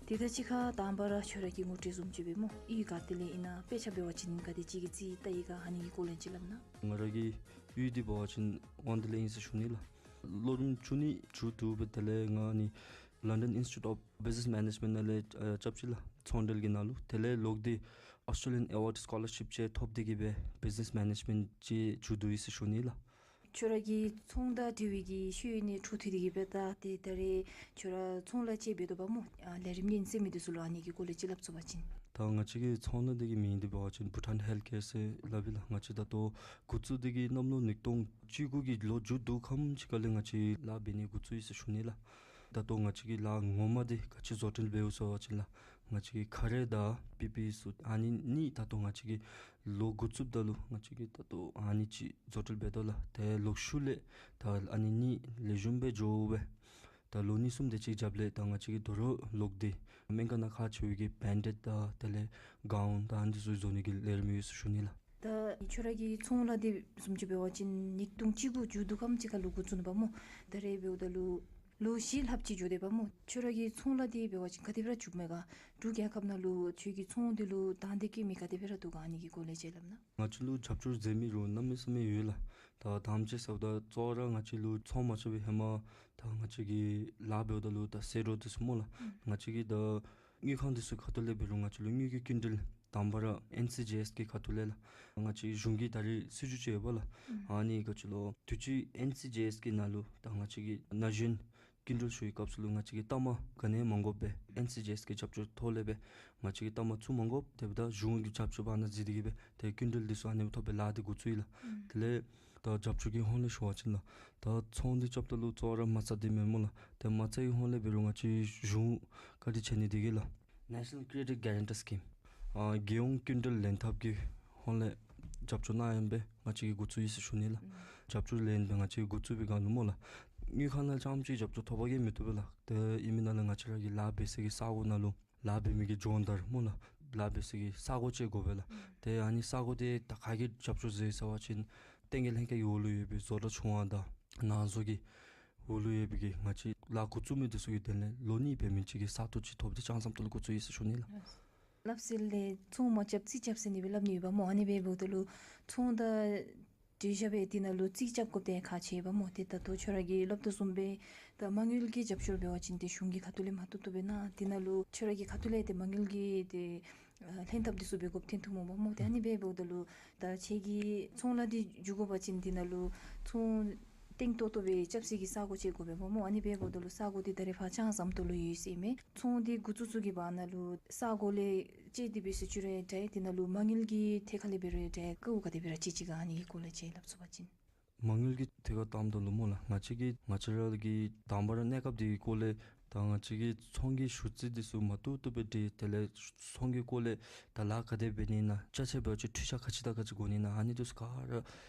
དེ་དང་གཅིག་ཁར་དང་པ་ར་ཁྱོད་ར་གི་ངོ་སྤྲོད་བཟུམ་ཅིག་འབད་སྨོ། གཡུས་ག་ཏེ་ལས་ཨིན་ན་དཔེ་ཆ་འབད་བ་ཅིན་ག་དེ་ཅིག་གི་རྩིས་བལྟ་ཡི་ག་ཨ་ནི་གི་སྐོར་ལས་ཅིག་སླབ་གནང་། ང་ར་གི་གཡུས་འདི་འབད་བ་ཅིན་དབང་འདུས་ལས་ཨིན་ཟེར་ཞུ་ནི་ལགས། ལོ་རིམ་བཅུ་གཉིས་མཇུག་བསྡུ་སྦེ་དེ་ལས་ང་ནི་London Institute of Business Management ནང་ལས་ཨ་རྐྱབ་ཅི་ལགས། ཚོང་འབྲེལ་གྱི་ནང་ལུ། དེ་ལས་ལོག་སྟེ་Australian Award Scholarship ཅིག་ཐོབ་སྟེ་གིས་སྦེ་Business Management ཅིག་མཇུག་བསྡུ་ཡི་ཟེར་ཞུ་ནི་ལགས། ཁྱོད་ར་གིས་ཚོང་དང་འབྲེལ་བའི་གི་ཤེས་ཡོན་ནི་འཕྲོ་མཐུད་དེ་གིས་སྦེ་ད་ཏེ་ད་རེས་ཁྱོད་ར་ཚོང་ལཱ་ཅིག་འབད་དོ་བ་སྨོ། ཨ་ལས་རིམ་ཉན་སེམས་མི་འདི་ཚུ་ལུ་ཨ་ནི་གི་སྐོར་ལས་ཅིག་སླབ་ཚུགས་པ་ཅིན། ད་ང་བཅས་ཀྱི་ཚོང་ལཱ་འདི་གི་མིང་འདི་འབད་བ་ཅིན་Bhutan Healthcare ཟེར་སླབ་ཨིན་ལགས། ང་བཅས་ད་ལྟོ་འགོ་བཙུགས་འདི་གི་གནམ་ལོ་ཉིས་སྟོང་བཅུ་དགུ་གི་ལོ་མཇུག་བསྡུ་ཁམས་ཅིག་ཁ་ལས་ང་བཅས་ལཱ་འབད་ནི་འགོ་བཙུགས་ཡི་ཟེར་ཞུ་ནི་ལགས། ད་ལྟོ་ང་བཅས་ཀྱི་ལཱ་ངོ་མ་འདི་ག་ཅི་བཟོ་སྐྲུན་འབདཝ་ཟེར་བ་ཅིན་ལགས། ང་བཅས་ཀྱི་ཁ་རས་དང་པི་པི་ཨི་སུཊ་ཨ་ནི་གཉིས་ད་ལྟོ་ང་བཅས་ཀྱི་ལོ་འགོ་བཙུགསཔ་ད་ལུ་ང་བཅས་ཀྱིས་ད་ལྟོ་ཨ་ནི་ཅིག་བཟོ་སྐྲུན་འབད་དོ་ལགས། ཏེ་ལོག་ཤུལ་ལས་ད་ཨ་ནི་གཉིས་ལེགས་ཤོམ་སྦེ་འགྱོ་སྦེ་ད་ལོ་གཉིས་གསུམ་དེ་ཅིག་རྒྱབ་ལས་ད་ང་བཅས་ཀྱིས་དོ་རུང་ལོག་སྟེ་སྨན་ཁང་ནང་ཁག་ཆེ་བའི་གི་བེན་ཌེཌ་དང་དེ་ལས་གའུན་དང་ཨ་ནི་ཚུ་བཟོ་ནི་གི་ལས་རིམ་ཡོད་ཟེར་ཞུ་ནི་ལགས། ད་ཁྱོད་ར་གི་ཚོང་ལཱ་འདི་བཟུམ་ཅིག་འབད་བ་ཅིན་ཉིས་སྟོང་བཅུ་དགུ་མཇུག་བསྡུ་ཁམས་ཅིག་ཁ་ལུ་འགོ་བཙུགས་ནུག་པ་སྨོ། ད་རེས་འབདཝ་ད་ལུ་ ལོ་བཞི་ལྷགཔ་ཅིག་འགྱོ་དེས་པ་སྨོ། ཁྱོད་ར་གི་ཚོང་ལཱ་འདི་འབད་བ་ཅིན་ག་དེ་སྦེ་ར་འགྱོཝ་མས་ག། འབྲུག་རྒྱལ་ཁབ་ནང་ལུ་ཁྱོད་ཀྱི་ཚོང་འདི་ལུ་དང་འདོད་བསྐྱེད་མི་ག་དེ་སྦེ་ར་འདུག་ག། ཨ་ནི་གི་སྐོར་ལས་ཅིག་སླབ་ན། ང་བཅས་ལུ་རྒྱབ་སྐྱོར་མཛད་མི་རུང་གནམ་མེད་ས་མེད་ཡོད་ལགས། ད་དང་པ་ཅིག་ཟེརཝ་ད་གཙོ་བོ་ར་ང་བཅས་ལུ་ཚོང་མ་རྐྱབ་པའི་ཧེ་མ་ད་ང་བཅས་ཀྱིས་ལཱ་འབདཝ་ད་ལུ་ད་ཟད་འགྲོ་འདི་ཚུ་སྨོ་ལགས། ང་བཅས་ཀྱིས་ད་དངུལ་ཁང་འདི་ཚུ་ཁ་ཐུག་ལས་འབད་རུང་ང་བཅས་ལུ་དངུལ་གྱི་སྐྱིན་འགྲུལ་དང་པ་ར་ཨེན་སི་ཇི་ཨེསི་གི་ཁ་ཐུག་ལས་ལགས། ང་བཅས་གཞུང་གི་ད་རེས་སྲིད་བྱུས་ཅིག་ཡོད་པ་ལགས། ཨ་ནི་ག་ཅི་ལོ་དུས་ཅི་ཨེན་སི་ཇི་ཨེསི་གི་ནང་ལུ་ད་ང་བཅས་ཀྱི་ན་གཞོན་སྐྱིན་འགྲུལ་ཞུ་བའི་སྐབས་སུ་ལུ་ང་བཅས་ཀྱིས་གཏའ་མ་ག་ནི་ཡང་མ་དགོཔ་སྦེ་ཨེན་སི་ཇི་ཨེསི་གི་རྒྱབ་སྐྱོར་ཐོག་ལས་སྦེ་ང་བཅས་ཀྱིས་གཏའ་མ་བཙུགས་མ་དགོཔ་དེ་འབདཝ་ད་གཞུང་གི་རྒྱབ་སྐྱོར་ཕར་ནང་འཛུལ་ཏེ་གིས་སྦེ་ཏེ་སྐྱིན་འགྲུལ་འདི་ཚུ་ཨ་ནི་ཐོབ་སྦེ་ལཱ་འདི་འགོ་བཙུགས་ཡི་ལགས། དེ་ལས་ད་རྒྱབ་སྐྱོར་གྱི་ཧོང་ལས་ཞུ་བ་ཅིན་ལགས། ད་ཚོང་འདི་རྐྱབ་ད་ལུ་གཙོ་བོ་ར་མ་རྩ་འདི་མེན་སྨོ་ལགས། ཏེ་མ་རྩ་གི་ཧོང་ལས་འབད་རུང་ང་བཅས་གཞུང་བཀའ་དྲིན་ཆེ་ནི་འདི་གིས་ལགས། National Credit Guarantor Scheme ཨ་རྒྱལ་ཡོངས་སྐྱིན་འགྲུལ་ལེན་ཐབས་ཀྱི་ཧོང་ལས་རྒྱབ་སྐྱོར་གནང་ཡོདཔ་སྦེ་ང་བཅས་ཀྱིས་འགོ་བཙུགས་ཡི་ཟེར་ཞུ་ནི་ལགས། རྒྱབ་སྐྱོར་ལེན་སྦེ་ང་བཅས་ཀྱིས་འགོ་བཙུགས་པའི་སྒང་ལུ་སྨོ་ལགས། དངུལ་ཁང་ནང་རྐྱངམ་ཅིག་རྒྱབ་སྐྱོར་ཐོབ་པ་གིས་མི་བཏུབ་པས་ལགས། ཏེ་ཨིན་མི་ནང་ལས་ང་བཅས་ར་གི་ལཱ་འབད་ས་གི་ས་གོ་ནང་ལུ་ལཱ་འབད་མི་གི་སྦྱོང་བརྡར་སྨོ་ལགས། ལཱ་འབད་ས་གི་ས་གོ་ཅིག་དགོ་པས་ལགས། ཏེ་ཨ་ནི་ས་གོ་འདི་ད་ག་གིས་རྒྱབ་སྐྱོར་མཛད་ཟེར་བ་ཅིན་བསྟན་རྒྱས་ལྷན་ཁག་གི་འོག་ལུ་ཡོད་པའི་བཟོ་གྲྭ་ཆུང་བ་དང་ནང་བཟོ་གི་འོག་ལུ་ཡོད་པའི་གི་ང་བཅས་ལཱ་འགོ་བཙུགས་མི་འདི་ཚུ་གི་དོན་ལས་ལོ་གཉིས་འབད་མི་ཅིག་གི་ས་སྟོང་ཅིག་ཐོབ་སྟེ་ལྕང་ཟམ་ཏོག་ལུ་འགོ་བཙུགས་ཡི་ཟེར་ཞུ་ནི་ལགས། སླབ་ཟེར་ལས་ཚོང་མ་རྐྱབ་རྩིས་རྐྱབ་ཟེར་ནི་སྦེ་སླབ་ནི་ཡོད་པ་སྨོ། ཨ་ནི་སྦེ་འབདཝ་ད་ལུ་ཚོང་ད་འབྲི་བཞག་སྦེ་དེ་ནང་ལུ་རྩིས་རྐྱབ་དགོཔ་འདི་ཁག་ཆེ་བས་སྨོ། ཏེ་ད་ལྟོ་ཁྱོད་ར་གིས་སླབ་དོ་བཟུམ་སྦེ་ད་མ་དངུལ་གྱི་རྒྱབ་སྐྱོར་འབད་བ་ཅིན་ཏེ་གཞུང་གི་ཁ་ཐུག་ལས་མ་བཏུབ་བཏུབ་སྦེ་གནང་། དེ་ནང་ལུ་ཁྱོད་ར་གི་ཁ་ཐུག་ལས་ཏེ་མ་དངུལ་གྱི་ཏེ་ཨ་ལྷན་ཐབས་འདི་ཚུ་འབད་དགོཔ་ཐོན་འདུག་སྨོ་པ་སྨོ། ཏེ་ཨ་ནི་སྦེ་འབདཝ་ད་ལུ་ད་ཁྱོད་ཀྱིས་ཚོང་ལཱ་འདི་འགྱོ་དགོ་པ་ཅིན་དེ་ནང་ལུ་ཚོང་བརྟན་ཏོག་ཏོ་སྦེ་རྐྱབ་ས་གི་ས་གོ་ཅིག་དགོ་པས་སྨོ། ཨ་ནི་སྦེ་འབདཝ་ད་ལུ་ས་གོ་འདི་ད་རེས་ཕར་ལྕང་ཟམ་ཏོག་ལུ་ཡོད་ཟེར་མས། ཚོང་འདི་འགོ་བཙུགས་ཚུགས་ཀྱི་བར་ན་ལུ་ས་གོ་ལས་བཅད་དེ་འབད་ཟེར་ཅི་རུང་འདྲ། དེ་ནང་ལུ་མ་དངུལ་གྱི་ཐད་ཁར་ལས་འབད་རུང་འདྲ། དཀའཝ་ག་དེ་སྦེ་ར་སྤྱད་ཅི་ག། ཨ་ནི་གི་སྐོར་ལས་ཅིག་སླབ་ཚུགས་པ་ཅིན། མ་དངུལ་གྱི་ཐད་ཁར་བལྟཝ་ད་ལུ་སྨོ་ལགས། ང་བཅས་ཀྱིས་ང་བཅས་ར་གིས་དང་པ་ར་གནས་སྐབས་འདི་གི་སྐོར་ལས་ད་ང་བཅས་ཀྱིས་ཚོང་གི་ཞུ་རྩིས་འདི་ཚུ་མ་བཏུབ་བཏུབ་སྦེ་འབྲི། དེ་ལས་ཚོང་གི་སྐོར་ལས་ད་ལཱ་ག་དེ་འབད་ནི་ཨིན་ན། ཅ་ཆས་འབད་བ་ཅིན་འཕྲུལ་ཆས་ག་ཅི་དང་ག་ཅི་དགོ་ནི་ཨིན་ན། ཨ་ནི་འདི་ཚུ་ག་ར་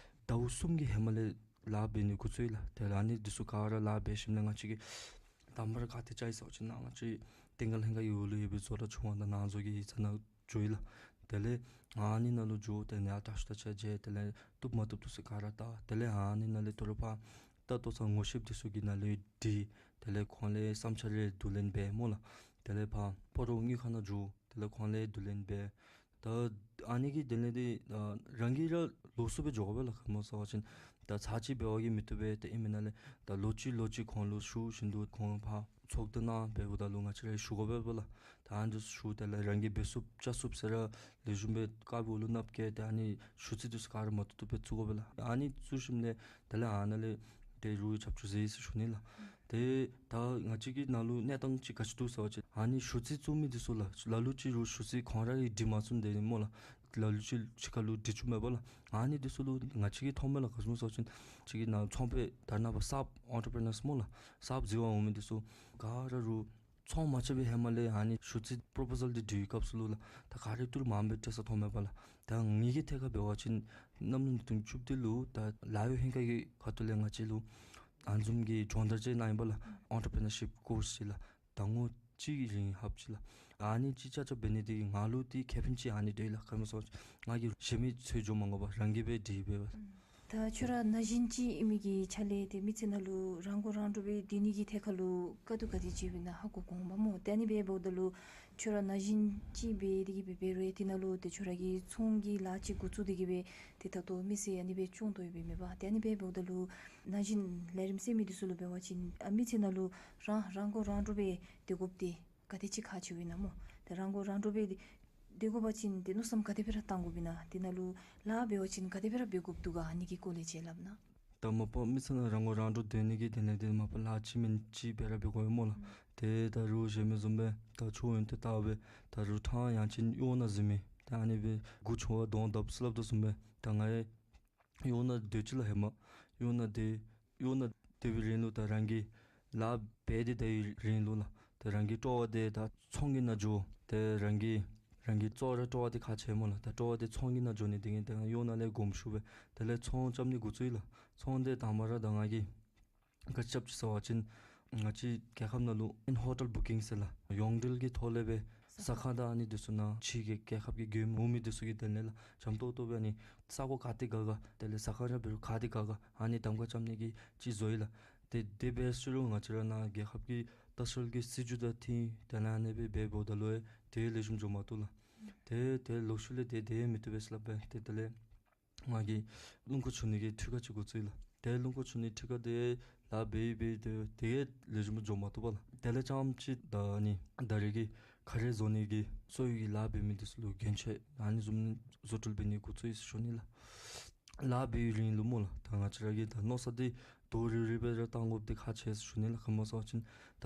ཟླཝ་གསུམ་གྱི་ཧེ་མ་ལས་ལཱ་འབད་ནི་འགོ་བཙུགས་ཡི་ལགས། དེ་ལས་ཨ་ནི་འདི་ཚུ་ག་ར་ལཱ་འབད་ཞིནམ་ལས་ང་བཅས་ཀྱིས་དང་པ་ར་ག་ཏེ་བཅར་ཡི་ཟེར་བ་ཅིན་ནཱ་ང་བཅས་བསྟན་རྒྱས་ལྷན་ཁག་གི་འོག་ལུ་ཡོད་པའི་བཟོ་གྲྭ་ཆུང་བ་དང་ནང་བཟོ་གི་ཡིག་ཚང་ནང་འགྱོ་ཡི་ལགས། དེ་ལས་ཨ་ནི་ནང་ལུ་འགྱོ་སྟེ་ནཱ་དྲག་ཤོས་དང་ཕྱག་མཇལ། དེ་ལས་བཏུབ་མ་བཏུབ་འདི་ཚུ་ག་ར་བལྟ། དེ་ལས་ཨ་ནི་ནང་ལས་དོ་རུང་ཕར་ད་ལྟོ་ཚུ་ངོ་ཤེསཔ་འདི་ཚུ་གི་ནང་ལས་འདྲི། དེ་ལས་ཁོང་ལས་བསམ་འཆར་རེ་བསྡུ་ལེན་འབད་སྨོ་ལགས། དེ་ལས་ཕར་སྤ་རོ་དངུལ་ཁང་ནང་འགྱོ། དེ་ལས་ཁོང་ལས་བསྡུ་ལེན་འབད། ད་ཨ་ནི་གི་དོན་ལས་འདི་ཨ་རང་གིས་ར་ལོགས་སུ་སྦེ་འགྱོ་དགོ་པས་ལགས། ག་སྨོ་ཟེར་བ་ཅིན་ད་ཚར་གཅིག་འབད་བ་གིས་མི་བཏུབ་པས། ཏེ་ཨིན་མི་ནང་ལས་ད་ལོ་གཅིག་ལོ་གཅིག་ཁོང་ལུ་ཞུ་བཞིན་དུ་ཁོང་ཕར་ཚོགས་འདུ་ནང་འབདཝ་ད་ལུ་ང་བཅས་ར་ཞུ་དགོ་པས་ལགས། ད་ཨ་ནི་ཚུ་ཞུ། དེ་ལས་རང་གིས་འབད་ཚུགསཔ་བཅའ་ཚུགསཔ་ཟེར་ར་ལེགས་ཤོམ་སྦེ་དཀརཔོ་ལུ་ནགཔོ་བཀལ། ཏེ་ཨ་ནི་ཞུ་རྩིས་འདི་ཚུ་ག་ར་མ་བཏུབ་བཏུབ་སྦེ་བཙུགས་དགོ་པས་ལགས། ཨ་ནི་བཙུགས་ཞིནམ་ལས་དེ་ལས་ཨ་ནཱ་ལས་ཏེ་རོགས་རྒྱབ་སྐྱོར་མཛད་ཡི་ཟེར་ཞུ་ནི་ལགས། ཏེ་ད་ང་བཅས་ཀྱི་ནང་ལུ་གནས་སྟངས་ཅིག་ག་ཅི་འདུག་ཟེར་བ་ཅིན་ཨ་ནི་ཞུ་རྩིས་བཙུགས་མི་འདི་ཚུ་ལགས། ལ་ལུ་ཅིག་རོགས་ཞུ་རྩིས་ཁོང་ར་གིས་འབྲི་མ་ཚུགས་ནི་འདི་སྨོ་ལགས། ལ་ལུ་ཅིག་ཕྱི་ཁ་ལུ་འབྲི་བཅུག་མས་པ་ལགས། ཨ་ནི་འདི་ཚུ་ལུ་ང་བཅས་ཀྱིས་མཐོངམ་མས་ལགས། ག་ཅི་སྨོ་ཟེར་བ་ཅིན་ང་བཅས་ཀྱི་ནང་ཚོང་པའི་ད་ནཱ་ཕར་གསརཔ་ཨེན་ཊར་པི་རི་ནར་སྨོ་ལགས། གསརཔ་འཛུལ་བར་འོང་མི་འདི་ཚུ་ག་ར་རོགས་ཚོང་མ་རྐྱབ་པའི་ཧེ་མ་ལས་ཨ་ནི་ཞུ་རྩིས་པོརོ་པོ་ཟཱལ་འདི་འབྲི་བའི་སྐབས་སུ་ལུ་ལགས། ད་ག་ར་ཏོག་ཏོ་མངམ་སྦེ་སྤྲོད་ས་མཐོངམ་མས་པ་ལགས། ད་ངེ་གི་ཐད་ཁར་འབད་བ་ཅིན་གནམ་ལོ་ཉིས་སྟོང་བཅུ་བདུན་ལུ་ད་ལཱ་གཡོག་ལྷན་ཁག་གི་ཁ་ཐུག་ལས་ང་བཅས་ལུ་ཨ་ནི་བཟུམ་གྱི་སྦྱོང་བརྡར་ཅིག་གནང་ཡི་པ་ལགས། ཨེན་ཊར་པི་རི་ནར་ཤིཔ་ཀོརསི་ཅིག་ལགས། ཟླ་ངོ་གཅིག་གི་རིང་ལྷབ་ཅི་ལགས། ཨ་ནི་ཅིག་རྐྱབ་རྐྱབ་འབད་ནི་འདི་གིས་ང་ལུ་འདི་ཁེ་ཕན་ཅིག་ཨ་ནི་འདུག་ལགས། ག་སྨོ་ཟེར་བ་ཅིན་ང་གིས་གཞན་མི་འཚོལ་འགྱོ་མ་དགོ་པར་རང་གིས་སྦེ་འབྲི་འབདཝ་ལགས། ད་ཁྱོད་ར་ན་གཞོན་ཅིག་ཨིན་མི་གི་ཆ་ལས་ཏེ་མི་ཚེ་ནང་ལུ་རང་མགོ་རང་འདྲོངས་སྦེ་སྡོད་ནི་གི་ཐད་ཁར་ལུ་དཀའ་སྡུག་ག་དེ་ཅིག་ཡོདཔ་ཨིན་ན་ཧ་གོ་དགོ་འོང་པ་སྨོ། ཏེ་ཨ་ནི་སྦེ་འབདཝ་ད་ལུ་ཁྱོད་ར་ན་གཞོན་ཅིག་སྦེ་དེ་གིས་སྦེ་འབད་རུང་དེ་ནང་ལུ་ཏེ་ཁྱོད་ར་གིས་ཚོང་གི་ལཱ་ཅིག་འགོ་བཙུགས་ཏེ་གིས་སྦེ་ཏེ་ད་ལྟོ་མི་སེར་ཨ་ནི་སྦེ་སྐྱོང་དོ་ཡོདཔ་ཨིན་མས་པ། ཏེ་ཨ་ནི་སྦེ་འབདཝ་ད་ལུ་ན་གཞོན་ལས་རིམ་གསན་མི་འདི་ཚུ་ལུ་འབད་བ་ཅིན་ཨ་མི་ཚེ་ནང་ལུ་རང་རང་མགོ་རང་འདྲོངས་སྦེ་སྡོད་དགོཔ་འདི་ག་དེ་ཅིག་ཁག་ཆེཝ་ཨིན་ན་སྨོ། ཏེ་རང་མགོ་རང་འདྲོངས་སྦེ་སྡོད་དགོ་པ་ཅིན་ཏེ་མནོ་བསམ་ག་དེ་སྦེ་ར་བཏང་དགོཔ་ཨིན་ན། དེ་ནང་ལུ་ལཱ་འབད་བ་ཅིན་ག་དེ་སྦེ་ར་འབད་དགོཔ་འདུག་ག། ཨ་ནི་གི་སྐོར་ལས་ཅིག་སླབ་ན། ད་མ་པ་མི་ཚེ་ནང་རང་མགོ་རང་འདྲོངས་སྡོད་ནི་གི་དོན་ལས་ཏེ་མ་པ་ལཱ་ཅིག་མེན་ཅིག་འབད་ར་འབད་དགོ་པས་སྨོ་ལགས། ཏེ་ད་རུང་གཞན་མི་བཟུམ་སྦེ་ད་ཆོས་ཡོན་ཏན་ལྟ་བུ་ད་རུང་ཐང་ཡང་ཅིན་གཡོག་ནང་འཛུལ་མི་ད་ཨ་ནི་སྦེ་མགུ་ཆུང་བ་གདོང་བརྡབ་ཟེར་སླབ་དོ་བཟུམ་སྦེ་ད་ང་ཡང་གཡོག་ནང་སྡོད་ཅི་ལགས། ཧེ་མ་གཡོག་ནང་སྡོད་གཡོག་ནང་སྡོད་པའི་རིང་ལུ་ད་རང་གིས་ལཱ་འབད་དེ་སྡོད་པའི་རིང་ལུ་ལགས། ད་རང་གི་སྤྲོ་བ་འདི་ད་ཚོང་གི་ནང་འགྱོ། ད་རང་གི་རང་གི་གཙོ་བོ་ར་སྤྲོ་བ་འདི་ཁག་ཆེ་སྨོ་ལགས། ད་སྤྲོ་བ་འདི་ཚོང་གི་ནང་འགྱོ་ནི་འདི་གིས་ད་གཡོག་ནང་ལས་དགོངསམ་ཞུ་སྦེ་དེ་ལས་ཚོང་རྐྱབ་ནི་འགོ་བཙུགས་ཡི་ལགས། ཚོང་འདི་དང་པ་ར་ད་ང་གིས་ག་ཅི་རྐྱབ་ཅི་ཟེར་བ་ཅིན་ང་བཅས་རྒྱལ་ཁབ་ནང་ལུ་ཨིན་ཧོ་ཊེལ་བུ་ཀིང་ཟེར་ལགས། ཡོངས་འབྲེལ་གྱི་ཐོག་ལས་སྦེ་ཟ་ཁང་དང་ཨ་ནི་འདི་ཚུ་ནང་ཕྱི་གི་རྒྱལ་ཁབ་ཀྱི་མགྱོནམ་འོང་མི་འདི་ཚུ་གི་དོན་ལས་ལགས། འཇམ་ཏོག་ཏོ་སྦེ་ཨ་ནི་ས་གོ་ག་ཏེ་དགའ་ག་དེ་ལས་ཟ་ཁང་ར་འབད་རུང་ག་ཏེ་དགའ་ག་ཨ་ནི་གདམ་ཁ་རྐྱབ་ནི་གི་ཅིག་བཟོ་ཡི་ལགས། ཏེ་དེ་འབད་ཞུ་རུང་ང་བཅས་ར་ནཱ་རྒྱལ་ཁབ་ཀྱི་ལྟ་བཤལ་གྱི་སྲིད་བྱུས་དང་འཐད་དེ་ནཱ་ཨ་ནི་སྦེ་འབདཝ་ད་ལུ་ཏེ་ལེགས་ཤོམ་འགྱོ་མ་བཏུབ་ལགས། ཏེ་ཏེ་ལོག་ཤུལ་ལས་ཏེ་དེ་མི་བཏུབ་པས་སླབ་སྦེ་ཏེ་དེ་ལས་ང་གིས་རླུང་འཁོར་འཕྱུག་ནི་གི་འཕྲུལ་ཁང་ཅིག་འགོ་བཙུགས་ཡི་ལགས། ཏེ་རླུང་འཁོར་འཕྱུག་ནི་འཕྲུལ་ཁང་དེ་ལཱ་འབད་འབད་དེ་ཏེ་ལེགས་ཤོམ་འགྱོ་མ་བཏུབ་པས་ལགས། དེ་ལས་རྐྱངམ་ཅིག་ད་ཨ་ནི་ད་རེས་ཀྱི་ཁ་རས་བཟོ་ནི་གི་གསོ་བའི་གི་ལཱ་འབད་མི་འདི་ཚུ་ལུ་གྱོན་ཆས་ཨ་ནི་བཟུམ་བཟོ་སྐྲུན་འབད་ནི་འགོ་བཙུགས་ཡི་ཟེར་ཞུ་ནི་ལགས། ལཱ་འབད་བའི་རིང་ལུ་སྨོ་ལགས། ད་ང་བཅས་ར་གི་ད་མནོ་བསམ་འདི་དོག་རིལ་རི་སྦེ་ར་བཏང་དགོཔ་འདི་ཁག་ཆེ་ཟེར་ཞུ་ནི་ལགས། ག་མོ་ཟེར་བ་ཅིན་ད་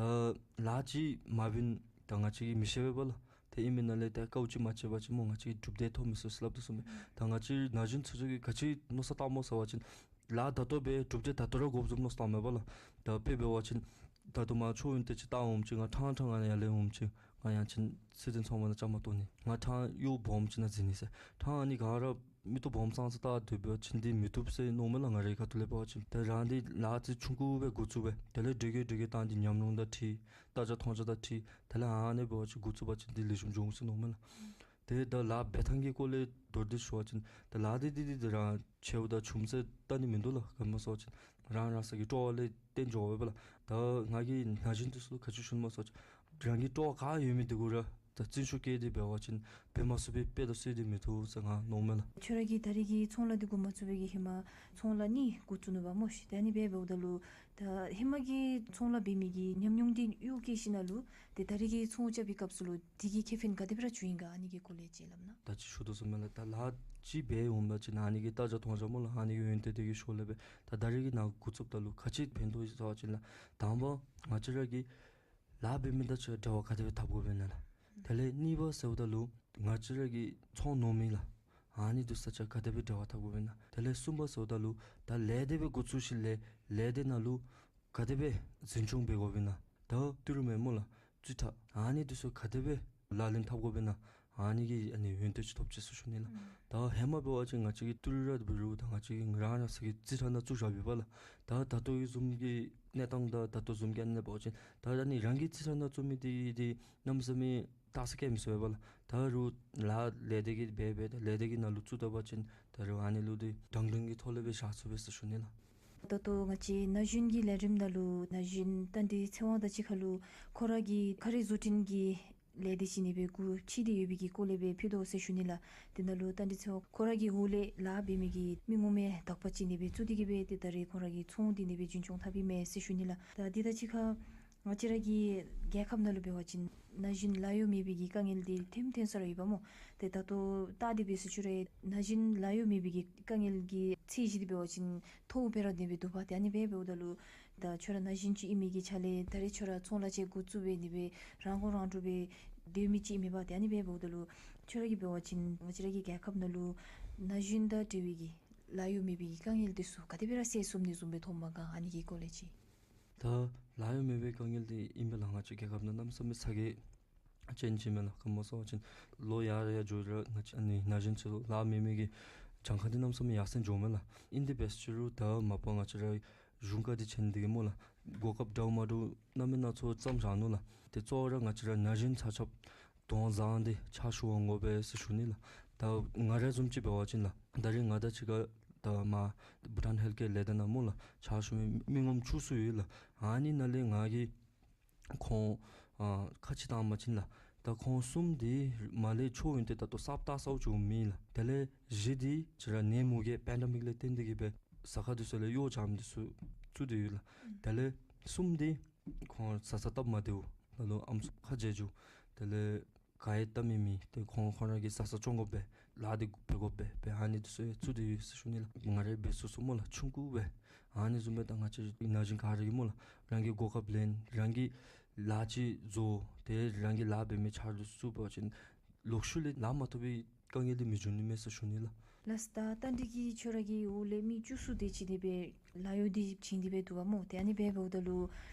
ལཱ་ཅིག་མ་འབད་ན་ད་ང་བཅས་ཀྱིས་མི་ཤེས་པས་ལགས། ཏེ་ཨིན་མི་ནང་ལས་ད་དཀའཝ་ཅིག་མ་སྤྱད་པ་ཅིན་སྨོ་ང་བཅས་ཀྱིས་གྲུབ་འབྲས་ཐོབ་མི་ཚུགས་ཟེར་སླབ་དོ་བཟུམ་སྦེ་ད་ང་བཅས་ན་གཞོན་ཚུ་ཚུ་གིས་ག་ཅི་མནོ་བསམ་བཏངམ་སྨོ་ཟེར་བ་ཅིན་ལཱ་ད་ལྟོ་འབད་གྲུབ་འབྲས་ད་ལྟོ་ར་དགོཔ་བཟུམ་མནོ་བསམ་བཏངམ་མས་པ་ལགས། ད་དཔེ་འབད་བ་ཅིན་ད་ལྟོ་མར་ཆོས་ཡོན་ཏན་ཅིག་བཏང་འོངམ་ཅིག་ང་ཕྲང་ཕྲང་ང་ཡར་ལས་འོངམ་ཅིག་ང་ཡང་ཅིན་སྲིད་དོན་ཚོགས་པ་ནང་བཅའ་མར་གཏོགས་ནི། ང་ཕྲང་གཡོག་སྦོམ་ཅིག་ནང་འཛུལ་ནི་ཟེར། ཕྲང་ཨ་ནི་ག་ར་མིག་ཏོ་སྦོམ་ཙང་ཙང་བལྟ་སྡོད་པ་ཅིན་འདི་མི་བཏུབ་ཟེར་མནོཝ་མས་ལགས། ང་རའི་ཁ་ཐུག་ལས་འབད་བ་ཅིན་ད་རང་འདི་ལཱ་ཅིག་ཆུང་ཀུ་སྦེ་འགོ་བཙུགས་སྦེ་དེ་ལས་འགྲིག་གེ་འགྲིག་གེ་བཏང་སྟེ་ཉམས་མྱོང་དང་འཁྲིལ་ལྟ་རྒྱ་མཐོང་རྒྱ་དང་འཁྲིལ་དེ་ལས་ཨ་ནི་འབད་བ་ཅིན་འགོ་བཙུགས་པ་ཅིན་འདི་ལེགས་ཤོམ་འགྱོ་འོང་ཟེར་མནོཝ་མས་ལགས། ཏེ་ད་ལཱ་འབད་ཐངས་ཀྱི་སྐོར་ལས་མདོར་བསྡུས་ཞུ་བ་ཅིན་ད་ལཱ་འདི་འདི་འདི་འདི་རང་ཆེཝ་དང་ཆུངམ་ཟེར་བལྟ་ནི་མིན་འདུག་ལགས། ག་མོ་ཟེར་བ་ཅིན་རང་རང་སོའི་གི་སྤྲོ་བ་ལས་བརྟེན་འགྱོཝ་མས་པ་ལགས། ད་ང་གིས་ན་གཞོན་འདི་ཚུ་ལུ་ག་ཅི་ཞུ་ནི་སྨོ་ཟེར་བ་ཅིན་རང་གི་སྤྲོ་བ་ག་ཡོད་མི་འདི་གུ་ར་ད་བརྩོན་ཤུགས་བསྐྱེད་དེ་འབད་བ་ཅིན་འབད་མ་ཚུགས་པའི་དཔེ་དང་སྲོལ་འདི་མིན་འདུག་ཟེར་ང་མནོཝ་མས་ལགས། ཁྱོད་ར་གིས་ད་རེས་ཀྱི་ཚོང་ལཱ་འདི་འགོ་མ་བཙུགས་པའི་གི་ཧེ་མ་ཚོང་ལཱ་གཉིས་འགོ་བཙུགས་ནུག་པ་སྨོ་ཤིག། ད་ཨ་ནི་སྦེ་འབདཝ་ད་ལུ་ད་ཧེ་མ་གི་ཚོང་ལཱ་འབད་མི་གི་ཉམས་མྱོང་འདི་གཡོག་བཀལ་ཞིནམ་ལས་ཏེ་ད་རེས་ཀྱི་ཚོང་རྐྱབ་པའི་སྐབས་སུ་ལུ་དེ་གི་ཁེ་ཕན་ག་དེ་སྦེ་ར་བྱུང་ཡི་ག་ཨ་ནི་གི་སྐོར་ལས་ཅིག་སླབ་ན། ད་ཅི་ཞུ་དོ་བཟུམ་སྦེ་ལགས། ད་ལཱ་ཅིག་འབད་འོང་པ་ཅིན་ཨ་ནི་གི་ལྟ་རྒྱ་མཐོང་རྒྱ་སྨོ་ལགས། ཨ་ནི་གི་ཡོན་ཏན་དེ་གི་ཤུལ་ལས་སྦེ་ད་ད་རེས་ཀྱི་ནཱ་འགོ་བཙུགསཔ་ད་ལུ་ག་ཅི་ཕན་ཐོགས་ཡོད་ཟེར་བ་ཅིན་ལགས། དང་པ་ང་བཅས་ར་གིས་ལཱ་འབད་མི་དང་གཅིག་ཁར་འབྲེལ་བ་ག་དེ་སྦེ་འཐབ་དགོཔ་ཨིན་ན་ལགས། དེ་ལས་གཉིས་པ་ཟེརཝ་ད་ལུ་ང་བཅས་ར་གི་ཚོང་ནོར་མི་ལགས། ཨ་ནི་འདི་ཚུ་གཅིག་ཁར་ག་དེ་སྦེ་འབྲེལ་བ་འཐབ་དགོཔ་ཨིན་ན། དེ་ལས་གསུམ་པ་ཟེརཝ་ད་ལུ་ད་ལས་སྡེ་སྦེ་འགོ་བཙུགས་ཞིནམ་ལས་ལས་སྡེ་ནང་ལུ་ག་དེ་སྦེ་འཛིན་སྐྱོང་འབད་དགོཔ་ཨིན་ན། ད་ཏི་རུ་མེན་སྨོ་ལགས། རྩིས་ཁྲ་ཨ་ནི་འདི་ཚུ་ག་དེ་སྦེ་ལག་ལེན་འཐབ་དགོཔ་ཨིན་ན། ཨ་ནི་གི་ཨ་ནི་ཡོན་ཏན་ཅིག་ཐོབ་ཅི་ཟེར་ཞུ་ནི་ལགས། ཨུམ། ད་ཧེ་མ་འབད་བ་ཅིན་ང་བཅས་ཀྱིས་ཏི་རུ་ར་འབད་རུང་ད་ང་བཅས་ཀྱིས་རང་རང་སོའི་གི་རྩིས་ཁྲ་ནང་བཙུགས་བཞགཔ་ཨིན་པས་ལགས། ད་ད་ལྟོ་གི་བཟུམ་གྱི་གནས་སྟངས་དང་ད་ལྟོ་བཟུམ་གྱི་ཨ་ནི་འབད་བ་ཅིན་ད་ཨ་ནི་རང་གི་རྩིས་ཁྲ་ནང་བཙུགས་མི་འདི་འདི་གནམ་མེད་ས་མེད་སྟག་ས་སྐྱེ་མི་ཚུགས་པས་ལགས། ད་རུང་ལཱ་ལས་སྡེ་གིས་འབད་འབད་ད་ལས་སྡེ་གི་ནང་ལུ་བཙུགས་ད་པ་ཅིན་ད་རུང་ཨ་ནི་ལུ་འདི་དྲང་དོན་གྱི་ཐོག་ལས་སྦེ་བཞག་ཚུགས་པས་ཟེར་ཞུ་ནི་ལགས། ད་ལྟོ་ང་བཅས་ན་གཞོན་གྱི་ལས་རིམ་ནང་ལུ་ན་གཞོན་རྟ་མགྲིན་ཚེ་དབང་དང་གཅིག་ཁར་ལུ་ཁོ་ར་གིས་ཁ་རས་བཟོ་སྐྲུན་གྱི་ལས་སྡེ་ཅིག་ཨ་ནི་སྦེ་འགོ་ཁྲིད་དེ་ཡོད་པའི་གི་སྐོར་ལས་སྦེ་ཕུལ་དོ་ཟེར་ཞུ་ནི་ལགས། དེ་ནང་ལུ་རྟ་མགྲིན་ཚེ་དབང་ཁོ་ར་གི་འོག་ལས་ལཱ་འབད་མི་གི་མི་ངོ་མ་དག་པ་ཅིག་ཨ་ནི་སྦེ་བཙུགས་ཏེ་གི་སྦེ་ཏེ་ད་རེས་ཁོ་ར་གི་ཚོང་འདི་ཨ་ནི་སྦེ་རྒྱུན་སྐྱོང་འཐབ་ཨིན་མས་ཟེར་ཞུ་ནི་ལགས། ད་འདི་དང་གཅིག་ཁར་ང་བཅས་ར་གི་རྒྱལ་ཁབ་ནང་ལུ་འབད་བ་ཅིན་ན་གཞོན་ལཱ་གཡོག་མེད་པའི་གི་དཀའ་ངལ་འདི་ཐོནམ་ཐོན་ས་ར་ཡོདཔ་སྨོ། ཏེ་ད་ལྟོ་བལྟ་སྟེ་འབད་ཟེར་ཞུ་རུང་ན་གཞོན་ལཱ་གཡོག་མེད་པའི་གི་དཀའ་ངལ་གྱི་ཚད་གཞི་འདི་འབད་བ་ཅིན་མཐོཝ་སྦེ་ར་ཨ་ནི་སྦེ་འདུག་པ། ཏེ་ཨ་ནི་སྦེ་འབདཝ་ད་ལུ་ད་ཁྱོད་ར་ན་གཞོན་ཅིག་ཨིན་མི་གི་ཆ་ལས་ད་རེས་ཁྱོད་ར་ཚོང་ལཱ་ཅིག་འགོ་བཙུགས་སྦེ་ཨ་ནི་སྦེ་རང་མགོ་རང་འདྲོངས་སྦེ་སྡོད་མི་ཅིག་ཨིན་མས་པ། ཏེ་ཨ་ནི་སྦེ་འབདཝ་ད་ལུ་ཁྱོད་ར་གིས་འབད་བ་ཅིན་ང་བཅས་ར་གི་རྒྱལ་ཁབ་ནང་ལུ་ན་གཞོན་དང་འབྲེལ་བའི་གི་ལཱ་གཡོག་མེད་པའི་གི་དཀའ་ངལ་འདི་ཚུ་ག་དེ་སྦེ་ར་སེལ་ཚུགས་ནི་བཟུམ་སྦེ་མཐོངམ་ག་ཨ་ནི་གི་སྐོར་ལས་ཅིག། ད་ལཱ་གཡོག་མེད་པའི་དཀའ་ངལ་འདི་ཨིན་པས་ལགས། ང་བཅས་རྒྱལ་ཁབ་ནང་གནམ་མེད་ས་མེད་ཚ་གྱང་ཅན་ཅིག་མས་ལགས། ག་མོ་ཟེར་བ་ཅིན་ལོ་ཡར་ཡར་འགྱོ་ར་ང་བཅས་ཨ་ནི་ན་གཞོན་ཚུ་ལཱ་མེད་མི་གི་གྱངས་ཁ་འདི་གནམ་མེད་ས་མེད་ཡར་སེང་འགྱོཝ་མས་ལགས། ཨིན་ཏེ་འབད་ཟེར་ཞུ་རུང་ད་མ་པ་ང་བཅས་ར་གཞུང་བཀའ་དྲིན་ཅན་འདི་གིས་སྨོ་ལགས། གོ་སྐབས་འདྲཝ་མ་འདྲཝ་གནམ་མེད་ས་མེད་ཚུ་བརྩམས་བཞག་ནུག་ལགས། ཏེ་གཙོ་བོ་ར་ང་བཅས་ར་ན་གཞོན་ཆ་ཁྱབ་དོན་བཟང་སྟེ་ཕྱག་ཞུ་འོང་དགོ་པས་ཟེར་ཞུ་ནི་ལགས། ད་ང་ར་བཟུམ་ཅིག་འབད་བ་ཅིན་ལགས། ད་རེས་ང་དང་གཅིག་ཁར་ད་མར་བྷུ་ཊཱན་ཧེལཐ་ཀེར་ལས་སྡེ་ནང་སྨོ་ལགས། ཕྱག་ཞུ་མི་མི་ངོམ་བཅུ་གསུམ་ཡོད་ལགས། ཨ་ནི་ནང་ལས་ང་གིས་ཁོང་ཨ་ཁ་ཕྱེ་བཏང་པ་ཅིན་ལགས། ད་ཁོང་གསུམ་འདི་མར་ལས་ཆོས་ཡོན་ཏན་ད་ལྟོ་གསརཔ་བལྟ་ས་བཅུག་མི་ལགས། དེ་ལས་བཞི་འདི་ཅིག་ར་ནད་མུ་གེ་པེན་ཌེ་མིག་ལས་བརྟེན་ཏེ་གི་སྦེ་ཟ་ཁང་འདི་ཚུ་ལས་གཡོག་རྐྱབ་མི་འདི་ཚུ་བཙུགས་ཏེ་ཡོད་ལགས། དེ་ལས་གསུམ་འདི་ཁོང་བཟའ་ཚང་སྟབས་མ་བདེཝ་ད་ལུ་ཨམ་སྲུ་ཁ་བརྗེད་འགྱོ། དེ་ལས་ག་ཡང་བལྟ་མི་མེད། ཏེ་ཁོང་ཁོང་ར་གི་བཟའ་ཚང་སྐྱོང་དགོ་པས། ལཱ་འདི་འབད་དགོ་པས། དཔེ་ཨ་ནི་འདི་ཚུ་ཡང་བཙུགས་ཏེ་ཡོད་ཟེར་ཞུ་ནི་ལགས། ང་ར་འབད་ཚུགས་ཚུགས་སྨོ་ལགས། ཆུང་ཀུ་སྦེ་ཨ་ནི་བཟུམ་སྦེ་ད་ང་བཅས་ན་གཞོན་ག་ར་གིས་སྨོ་ལགས། རང་གི་གོ་སྐབས་ལེན། རང་གིས་ལཱ་ཅིག་བཟོ། ཏེ་རང་གིས་ལཱ་འབད་མི་ཆ་རོགས་ཚུ་འབད་བ་ཅིན་ལོག་ཤུལ་ལས་ལཱ་མ་ཐོབ་པའི་དཀའ་ངལ་འདི་མི་འབྱུང་ནི་མས་ཟེར་ཞུ་ནི་ལགས། ལགས་སོ། ད་རྟ་མགྲིན་གྱིས་ཁྱོད་ར་གི་འོག་ལས་མི་བཅུ་གསུམ་དེ་ཅིག་འདི་སྦེ་ལཱ་གཡོག་འདི་བྱིན་ཏེ་སྦེ་འདུག་པ་སྨོ། ཏེ་ཨ་ནི་སྦེ་འབདཝ་ད་ལུ་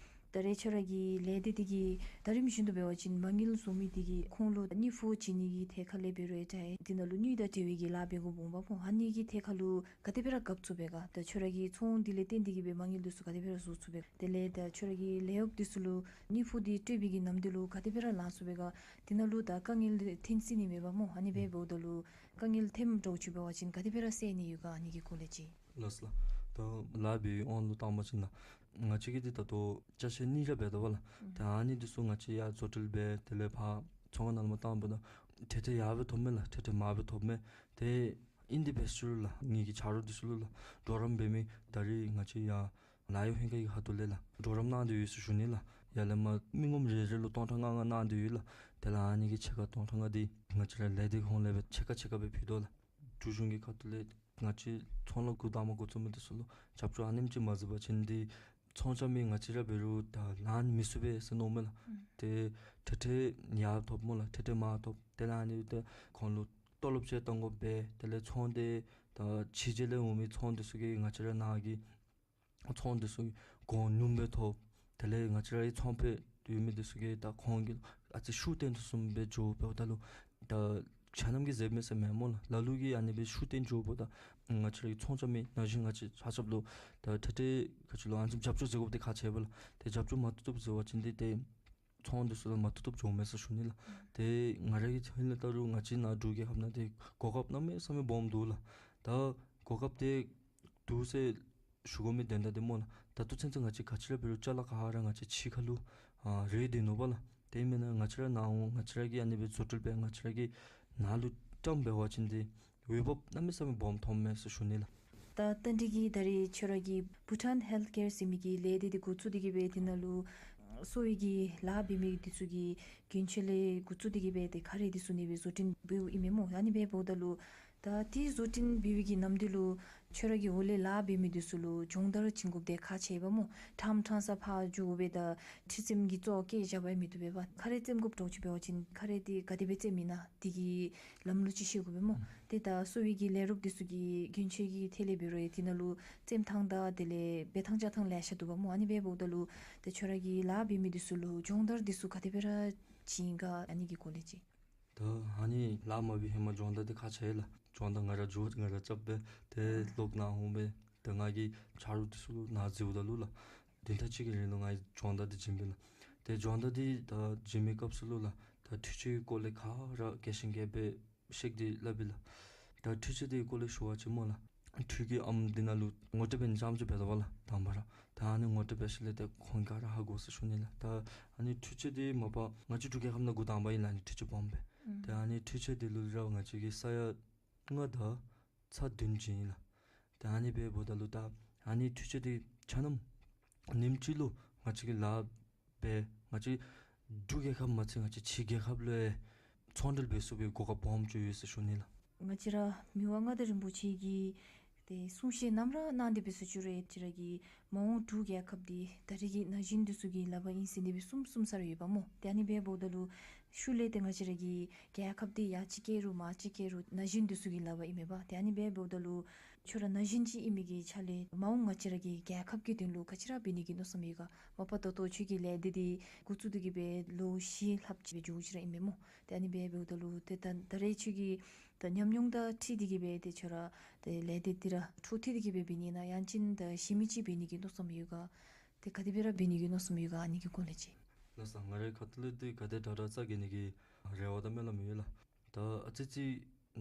ད་རེས་ཁྱོད་ར་གི་ལས་སྡེ་འདི་གིས་ད་རིམ་བཞིན་དུ་འབད་བ་ཅིན་མ་དངུལ་བཟོ་མི་འདི་གིས་ཁོང་ལུ་དངུལ་ཕོགས་བྱིན་ནི་གི་ཐད་ཁར་ལས་འབད་རུང་ཡང་ད་འདི་ནང་ལུ་དངུལ་དང་འབྲེལ་བའི་གི་ལཱ་འབད་དགོཔ་འོང་པ་སྨོ། ཨ་ནི་གི་ཐད་ཁར་ལུ་ག་དེ་སྦེ་ར་རྒཔ་ཚུགས་པས་ག། ད་ཁྱོད་ར་གི་ཚོང་འདི་ལས་བརྟེན་ཏེ་གི་སྦེ་མ་དངུལ་འདི་ཚུ་ག་དེ་སྦེ་ར་བཟོ་ཚུགས་པས། དེ་ལས་ད་ཁྱོད་ར་གི་ལས་གཡོགཔ་འདི་ཚུ་ལུ་དངུལ་ཕོགས་འདི་སྤྲོད་པའི་གི་ནམ་དུས་ལུ་ག་དེ་སྦེ་ར་ལང་ཚུགས་པས་ག། འདི་ནང་ལུ་ད་དཀའ་ངལ་འདི་ཐོན་སྲིད་ནི་མས་པ་སྨོ། ཨ་ནི་སྦེ་འབདཝ་ད་ལུ་དཀའ་ངལ་ཐོནམ་འདྲཝ་ཅིག་འབད་བ་ཅིན་ག་དེ་སྦེ་ར་སེལ་ནི་ཡོད་ག། ཨ་ནི་གི་སྐོར་ལས་ཅིག། ལགས་སོ་ལགས། ད་ལཱ་འབད་བའི་དབང་ལུ་བཏང་བ་ཅིན་ལགས། ང་བཅས་ཀྱིས་འདི་ད་ལྟོ་ཅ་ཆས་གཉིས་ར་འབད་དོ་བ་ལགས། ཨུམ། ད་ཨ་ནི་འདི་ཚུ་ང་བཅས་ཡར་བཟོ་སྐྲུན་འབད་དེ་ལས་ཕར་ཚོང་ཁང་ནང་ལུ་མར་བཏང་འབདཝ་ད་ཏེ་ཏེ་ཡར་སྦེ་ཐོབ་མས་ལགས། ཏེ་ཏེ་མར་སྦེ་ཐོབ་མས། ཏེ་ཨིན་དེ་འབད་ཞུ་རུང་ལགས། ངེ་གི་ཆ་རོགས་འདི་ཚུ་ལུ་ལགས། གྲོགས་རམ་འབད་མི་ད་རེས་ང་བཅས་ཡར་ལཱ་གཡོག་ལྷན་ཁག་གི་ཁ་ཐུག་ལས་ལགས། གྲོགས་རམ་གནང་སྟེ་ཡོད་ཟེར་ཞུ་ནི་ལགས། ཡར་ལས་མར་མི་ངོམ་རེ་རེ་ལུ་སྟོང་ཕྲག་ལྔ་ལྔ་གནང་སྟེ་ཡོད་ལགས། དེ་ལས་ཨ་ནི་གི་ཕྱེད་ཀ་སྟོང་ཕྲག་ལྔ་འདི་ང་བཅས་ར་ལས་སྡེ་ཁོང་ལས་སྦེ་ཕྱེད་ཀ་ཕྱེད་ཀ་སྦེ་ཕུལ་དོ་ལགས། འབྲུག་གཞུང་གི་ཁ་ཐུག་ལས་ང་བཅས་ཚོང་ལཱ་འགོ་དང་པ་འགོ་བཙུགས་མི་འདི་ཚུ་ལུ་རྒྱབ་སྐྱོར་ཨ་ནེམ་ཅིག་མ་མཛད་པ་ཅིན་འདི་ཚོང་རྐྱབ་མི་ང་བཅས་ར་འབད་རུང་ད་ལང་མི་ཚུགས་པས་ཟེར་མནོཝ་མས་ལགས། ཨུམ། ཏེ་ཏེ་ཏེ་ཡར་ཐོབ་སྨོ་ལགས། ཏེ་ཏེ་མར་ཐོབ། དེ་ལས་ཨ་ནི་ཏེ་ཁོང་ལུ་ཏོ་ལོབ་ཅིག་གཏང་དགོ་པས། དེ་ལས་ཚོང་འདི་ད་ཕྱི་རྒྱལ་ལས་འོང་མི་ཚོང་འདི་ཚུ་གིས་ང་བཅས་ར་ནང་གི་ཚོང་འདི་ཚུ་གོང་ཉུང་སྦེ་ཐོབ། དེ་ལས་ང་བཅས་རའི་ཚོང་པའི་ཡོད་མི་འདི་ཚུ་གིས་ད་ཁོང་གི་ཨ་ཙི་ཤུགས་བཏོན་དོ་བཟུམ་སྦེ་འགྱོཝ་འབདཝ་ད་ལུ་ད་ཆ་མཉམ་གྱིས་མཛད་མས་ཟེར་མེན་སྨོ་ལགས། ལ་ལུ་གིས་ཨ་ནི་སྦེ་ཤུགས་བཏོན་འགྱོཝ་ད་ང་བཅས་རའི་ཚོང་རྐྱབ་མི་ན་གཞོན་ང་བཅས་ཆ་ཁྱབ་ལུ་ད་ཏེ་ཏེ་ག་ཅི་ལོ་ཨ་ནི་བཟུམ་རྒྱབ་སྐྱོར་མཛད་དགོཔ་འདི་ཁག་ཆེ་བས་ལགས། ཏེ་རྒྱབ་སྐྱོར་མ་ཐོབ་ཐོབ་མཛད་པ་ཅིན་འདི་ཏེ་ཚོང་འདི་ཚུ་ལུ་མ་ཐུབ་ཐུབ་འགྱོཝ་མས་ཟེར་ཞུ་ནི་ལགས། ཏེ་ང་ར་གི་ཧིང་ལས་བལྟ་རུང་ང་བཅས་ནཱ་འབྲུག་རྒྱལ་ཁབ་ནང་འདི་གོ་སྐབས་གནམ་མེད་ས་མེད་སྦོམ་འདུག་ལགས། ད་གོ་སྐབས་འདི་འདུག་ཟེར་ཞུ་དགོ་མི་དོན་དག་འདི་སྨོ་ལགས། ད་ལྟོ་ཚུན་ཚོད་ང་བཅས་ག་ཅི་ར་འབད་རུང་ཅ་ལ་ག་ར་ང་བཅས་ཕྱི་ཁ་ལུ་ཨ་རེ་སྡོད་ནུག་པ་ལགས། དེ་མེན་ན་ང་བཅས་ར་ནཱ་འོང་ང་བཅས་ར་གིས་ཨ་ནི་སྦེ་བཟོ་སྐྲུན་འབད་ང་བཅས་ར་གིས་ནཱ་ལུ་བཀྲམ་འབད་བ་ཅིན་འདི་འོས་འབབ་གནམ་མེད་ས་མེད་སྦོམ་ཐོབ་མས་ཟེར་ཞུ་ནི་ལགས། ད་ཏན་ཏིག་གི་ད་རེས་ཁྱོད་ར་གི་བྷུ་ཊཱན་ཧེལཐ་ཀེར་ཟེར་མི་གི་ལས་སྡེ་འདི་འགོ་བཙུགས་ཏེ་གི་སྦེ་འདི་ནང་ལུ་གསོ་བའི་གི་ལཱ་འབད་མི་འདི་ཚུ་གི་གྱོན་ཆས་ལས་འགོ་བཙུགས་ཏེ་གི་སྦེ་ཏེ་ག་ར་འདི་ཚུ་ནི་སྦེ་བཟོ་སྐྲུན་འབདཝ་ཨིན་མས་སྨོ། ཨ་ནི་སྦེ་འབདཝ་ད་ལུ་ད་འདི་བཟོ་སྐྲུན་འབད་བའི་གི་ནམ་དུས་ལུ་ཁྱོད་ར་གི་འོག་ལས་ལཱ་འབད་མི་འདི་ཚུ་ལུ་སྦྱོང་བརྡར་བྱིན་དགོཔ་འདི་ཁག་ཆེ་བས་སྨོ། ཕྲང་ཕྲང་ས་ཕར་འགྱོ་དགོ་པས། ད་ཁྲི་འཛིན་གྱིས་གཙོ་བཀལ་བཞག་པ་མི་བཏུབ་པས་པ། ག་ར་བཙེམ་དགོཔ་འདྲཝ་ཅིག་འབད་བ་ཅིན་ག་ར་འདི་ག་དེ་སྦེ་བཙེམ་ཨིན་ན་འདི་གི་ལམ་ལུགས་ཅིག་ཤེས་དགོ་པས་སྨོ། ཨུམ། ཏེ་ད་གསོ་བའི་གི་ལས་རོགསཔ་འདི་ཚུ་གིས་གྱོན་ཆས་ཀྱི་ཐད་ལས་འབད་རུང་ཡང་འདི་ནང་ལུ་བཙེམ་ཐངས་དང་དེ་ལས་འབད་ཐངས་བཅའ་ཐངས་ལེ་ཤ་འདུག་པ་སྨོ། ཨ་ནི་སྦེ་འབདཝ་ད་ལུ་ཏེ་ཁྱོད་ར་གི་ལཱ་འབད་མི་འདི་ཚུ་ལུ་སྦྱོང་བརྡར་འདི་ཚུ་ག་དེ་སྦེ་ར་བྱིན་ག་ཨ་ནི་གི་སྐོར་ལས་ཅིག། ད་ཨ་ནི་ལཱ་མ་འབད་ཧེ་མ་སྦྱོང་བརྡར་འདི་ཁག་ཆེ་ལགས། སྦྱོང་བརྡར་ང་ར་འགྱོ་ང་ར་རྐྱབ་སྦེ་ཏེ་ལོག་ནཱ་འོང་སྦེ་ཏེ་ང་གི་ཆ་རོགས་འདི་ཚུ་ལུ་ནཱ་འཛུལཝ་ད་ལུ་ལགས། བདུན་ཕྲག་གཅིག་གི་རིང་ལུ་ང་གིས་སྦྱོང་བརྡར་འདི་བྱིན་པས་ལགས། ཏེ་སྦྱོང་བརྡར་འདི་ད་བྱིན་མི་སྐབས་སུ་ལུ་ལགས། ད་འཕྲུལ་ཆས་ཀྱི་སྐོར་ལས་ག་ར་རྒྱས་ཤིང་རྒྱས་པ་སྦེ་བཤད་དེ་སླབ་པས་ལགས། ད་འཕྲུལ་ཆས་འདི་གི་སྐོར་ལས་ཞུ་བ་ཅིན་སྨོ་ལགས། འཕྲུལ་གྱི་ཨམ་འདི་ནང་ལུ་ངོ་སྤྲོད་འབད་ནི་ཙམ་ཅིག་འབད་དོ་བ་ལགས་དང་པ་ར། ད་ཨ་ནི་ངོ་སྤྲོད་འབད་ཞིནམ་ལས་ཏེ་ཁོང་ག་ར་ཧ་གོ་ཟེར་ཞུ་ནི་ལགས། ད་ཨ་ནི་འཕྲུལ་ཆས་འདི་མ་པ་ང་བཅས་འབྲུག་རྒྱལ་ཁབ་ནང་འགོ་དང་པ་ཨིན་ལགས། ཨ་ནི་འཕྲུལ་ཆས་སྦོམ་སྦེ། ཨུམ། ད་ཨ་ནི་འཕྲུལ་ཆས་འདི་ལུ་ར་ང་བཅས་ཀྱིས་ས་ཡ་ལྔ་དང་ཚག་བདུན་བྱིན་ཡི་ལགས། ད་ཨ་ནི་སྦེ་འབདཝ་ད་ལུ་ད་ཨ་ནི་འཕྲུལ་ཆས་འདི་ཆ་མཉམ་ཉིནམ་གཅིག་ལུ་ང་བཅས་ཀྱིས་ལཱ་འབད་ང་བཅས་འབྲུག་རྒྱལ་ཁབ་མ་ཚད་ང་བཅས་ཕྱི་རྒྱལ་ཁབ་ལུ་ཡང་ཚོང་འབྲེལ་འབད་ཚུགས་པའི་གོ་སྐབས་སྦོམ་ཅིག་ཡོད་ཟེར་ཞུ་ནི་ལགས། ང་བཅས་ར་མི་དབང་མངའ་བདག་རིན་པོ་ཆེ་གིས་ཏེ་གསུང་བཤད་ནམ་ར་གནང་སྟེ་འབད་ཟེར་ཞུ་རུང་ང་བཅས་ར་གི་མ་འོངས་འབྲུག་རྒྱལ་ཁབ་འདི་ད་རེས་ཀྱི་ན་གཞོན་འདི་ཚུ་གི་ལག་པར་ཨིན་ཟེར་ནི་སྦེ་གསུངས་གསུངས་ས་ར་ཡོདཔ་སྨོ། ཏེ་ཨ་ནི་སྦེ་འབདཝ་ད་ལུ་ཤུལ་ལས་ཏེ་ང་བཅས་ར་གི་རྒྱལ་ཁབ་འདི་ཡར་ཅིག་བསྐྱལ་རུང་མར་ཅིག་བསྐྱལ་རུང་ན་གཞོན་འདི་ཚུ་གི་ལག་པར་ཨིན་མས་པ། ཏེ་ཨ་ནི་སྦེ་འབདཝ་ད་ལུ་ཁྱོད་ར་ན་གཞོན་ཅིག་ཨིན་མི་གི་ཆ་ལས་མ་འོངས་ང་བཅས་ར་གི་རྒྱལ་ཁབ་ཀྱི་དོན་ལུ་ག་ཅི་ར་འབད་ནི་གི་མནོ་བསམ་ཡོད་ག། མ་པ་ད་ལྟོ་ཁྱོད་ཀྱིས་ལས་སྡེ་འདི་འགོ་བཙུགས་ཏེ་གི་སྦེ་ལོ་བཞི་ལྷགཔ་ཅིག་སྦེ་འགྱོ་ཅི་ར་ཨིན་མས་སྨོ། ཏེ་ཨ་ནི་སྦེ་འབདཝ་ད་ལུ་ཏེ་ད་ད་རེས་ཁྱོད་ཀྱི་ད་ཉམས་མྱོང་དང་འཁྲིལ་ཏེ་གི་སྦེ་ཏེ་ཁྱོད་ར་ཏེ་ལས་སྡེ་འདི་ར་འཕྲོ་མཐུད་དེ་གི་སྦེ་འབད་ནི་ཨིན་ན་ཡང་ཅིན་ད་གཞན་མི་ཅིག་འབད་ནི་གི་མནོ་བསམ་ཡོད་ག། ཏེ་ག་དེ་སྦེ་ར་འབད་ནི་གི་མནོ་བསམ་ཡོད་ག་ཨ་ནི་གི་སྐོར་ལས་ཅིག། ལགས་སོ། ང་རའི་ཁ་ཐུག་ལས་འདི་ག་དེ་དྲག་དྲག་རྩ་འགེངས་ནི་གི་རེ་བ་དང་སྨོན་ལམ་ཡོད་ལགས། ད་ཨ་ཙི་ཅིག་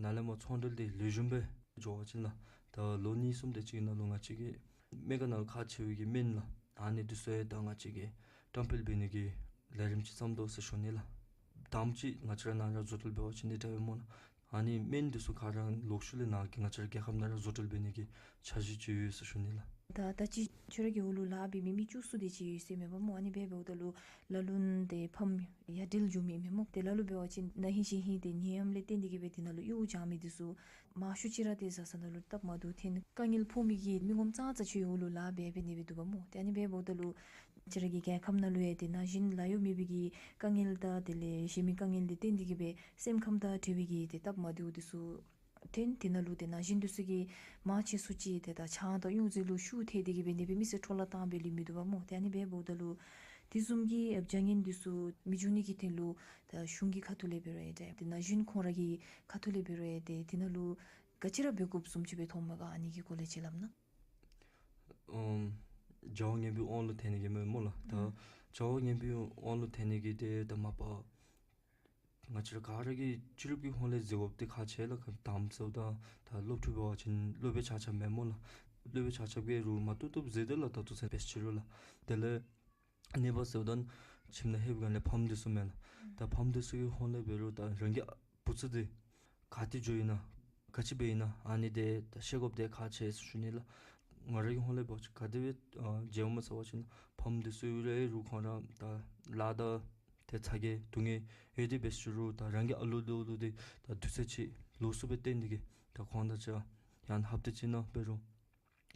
ནཱ་ལས་མར་ཚོང་འབྲེལ་འདི་ལེགས་ཤོམ་སྦེ་འགྱོ་བ་ཅིན་ལགས། ད་ལོ་གཉིས་གསུམ་དེ་ཅིག་ནང་ལུ་ང་བཅས་ཀྱི་སྨན་ཁང་ནང་ལུ་ཁག་ཆེ་བའི་གི་སྨན་ལགས། ཨ་ནི་འདི་ཚུ་ཡང་ད་ང་བཅས་ཀྱིས་བཀྲམ་སྤེལ་འབད་ནི་གི་ལས་རིམ་ཅིག་བརྩམ་དོ་ཟེར་ཞུ་ནི་ལགས། དང་པ་ཅིག་ང་བཅས་ར་ནཱ་ར་བཟོ་སྐྲུན་འབད་བ་ཅིན་འདི་འདྲ་སྦེ་སྨོ་ལགས། ཨ་ནི་སྨན་འདི་ཚུ་ག་ར་ལོག་ཤུལ་ལས་ནཱ་གི་ང་བཅས་ར་རྒྱལ་ཁབ་ནང་ར་བཟོ་སྐྲུན་འབད་ནི་གི་འཆར་གཞི་ཅིག་ཡོད་ཟེར་ཞུ་ནི་ལགས། ད་ད་ཅི་ཁྱོད་ར་གི་འོག་ལུ་ལཱ་འབད་མི་མི་བཅུ་གསུམ་དེ་ཅིག་ཡོད་ཟེར་མས་པ་སྨོ། ཨ་ནི་སྦེ་འབདཝ་ད་ལུ་ལ་ལུ་ནི་ཏེ་ཕམ་ཡ་འདྲིལ་འགྱོ་མི་མས་སྨོ། ཏེ་ལ་ལུ་འབད་བ་ཅིན་ན་ཧིང་གཞེས་ཧིང་ཏེ་ནད་ཡམས་ལས་བརྟེན་ཏེ་གི་སྦེ་འདི་ནང་ལུ་གཡོག་བྱང་མི་འདི་ཚུ་མང་ཤོས་ཅིག་ར་ཏེ་བཟའ་ཚང་ནང་ལུ་སྟབས་མ་བདེཝ་ཐོན་དཀའ་ངལ་ཕོག་མི་གི་མི་ངོམ་ཙང་ཙ་ཁྱོད་འོག་ལུ་ལཱ་འབད་འབད་ནི་སྦེ་འདུག་པ་སྨོ། ཏེ་ཨ་ནི་སྦེ་འབདཝ་ད་ལུ་ཁྱོད་ར་གི་རྒྱལ་ཁབ་ནང་ལུ་ཡང་ཏེ་ན་གཞོན་ལཱ་གཡོག་མེད་པའི་གི་དཀའ་ངལ་དང་དེ་ལས་གཞན་མི་དཀའ་ངལ་ལས་བརྟེན་ཏེ་གི་སྦེ་སེམས་ཁམས་དང་འབྲེལ་བའི་གི་ཏེ་སྟབས་མ་བདེཝ་འདི་ཚུ་ཐོན། དེ་ནང་ལུ་ཏེ་ན་གཞོན་འདི་ཚུ་གིས་མང་ཆེ་སུ་ཅིག་ཏེ་ད་ཆང་དང་གཡུ་རྫི་ལུ་ཤུགས་ཐལ་ཏེ་གི་སྦེ་ནི་སྦེ་མི་སེར་འཕྲོ་བརླག་བཏང་སྦེ་ལུས་མི་འདུག་པ་སྨོ། ཏེ་ཨ་ནི་སྦེ་འབདཝ་ད་ལུ་དེ་བཟུམ་གྱི་བྱ་ངན་འདི་ཚུ་མི་འབྱུང་ནི་གི་དོན་ལུ་ད་གཞུང་གི་ཁ་ཐུག་ལས་འབད་རུང་ཡང་ཏེ་ན་གཞོན་ཁོང་ར་གི་ཁ་ཐུག་ལས་འབད་རུང་ཡང་ཏེ་དེ་ནང་ལུ་ག་ཅི་ར་འབད་དགོཔ་བཟུམ་ཅིག་སྦེ་མཐོངམ་ག་ཨ་ནི་གི་སྐོར་ལས་ཅིག་སླབ་ན། ཨམ་བྱ་བ་ངན་པའི་དབང་ལུ་ཐལ་ནི་གི་མས་སྨོ་ལགས། ད་ཨུམ་བྱ་བ་ངན་པའི་དབང་ལུ་ཐལ་ནི་གི་ཏེ་ད་མ་པ་ང་བཅས་ར་ག་ར་གིས་སྤྱི་རབས་ཀྱི་ཧོངས་ལས་མཛད་དགོཔ་འདི་ཁག་ཆེ་ལགས། ག་དམ་ཚིག་དང་ད་སློབ་ཕྲུག་འབད་བ་ཅིན་སློབ་དཔོན་ཆ་ཁྱབ་མས་སྨོ་ལགས། སློབ་དཔོན་ཆ་ཁྱབ་ཀྱིས་རུང་མ་བཏུབ་བཏུབ་ཟེར་དེ་ལགས། ད་ལྟོ་ཚུན་འབད་ཞིནམ་ལས་ལགས། དེ་ལས་གཉིས་པ་ཟེརཝ་ད་ཁྱིམ་ནང་ལྷོདཔ་སྒང་ལས་ཕམ་འདི་ཚུ་མས་ལགས། ད་ཕམ་འདི་ཚུ་གི་ཧོངས་ལས་འབད་རུང་ད་རང་གི་བུ་ཚ་འདི་ག་ཏེ་འགྱོ་ཡི་ན་ག་ཅི་འབད་ཡི་ན་ཨ་ནི་འདི་ད་ཤེས་དགོཔ་འདི་ཁག་ཆེ་ཟེར་ཞུ་ནི་ལགས། ང་རའི་ཧོངས་ལས་འབད་བ་ཅིན་ག་དེ་སྦེ་ཨ་མཇལཝ་སྨོ་ཟེར་བ་ཅིན་ཕམ་འདི་ཚུ་རེ་རུང་ཁོང་ར་ད་ལཱ་དང་ཏེ་ཚ་གྱང་སྡུག་བསྔལ་ཡོད་དེ་འབད་ཞིནམ་ལས་ད་རང་གི་ཨ་ལུ་ཨ་ལུ་འདི་ད་དུས་ཚོད་ཅིག་ལོགས་སུ་སྦེ་བཏོན་ཏེ་གིས་ད་ཁོང་དང་གཅིག་ཡང་ཧབ་ཏ་གཅིག་ནང་འབད་རུང་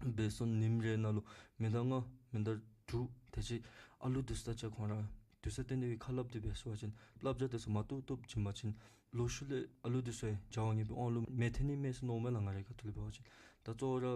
འབད་སོང་ཉིནམ་རེ་ནང་ལུ་མི་དང་ལྔ་མི་དང་དྲུག་དེ་ཅིག་ཨ་ལུ་འདི་ཚུ་དང་གཅིག་ཁོང་ར་དུས་ཚོད་བཏོན་ཏེ་གིས་ཁ་སླབ་སྟེ་འབད་ཞིནམ་ལས་བླམ་འདི་ཚུ་མ་བཏུབ་བཏུབ་བྱིན་པ་ཅིན་ལོག་ཤུལ་ལས་ཨ་ལུ་འདི་ཚུ་ཡང་བྱ་བ་ངན་པའི་དབང་ལུ་མི་ཐོན་ནི་མས་ཟེར་མནོཝ་མས་ལགས། ང་རའི་ཁ་ཐུག་ལས་འབད་བ་ཅིན་ད་གཙོ་བོ་ར་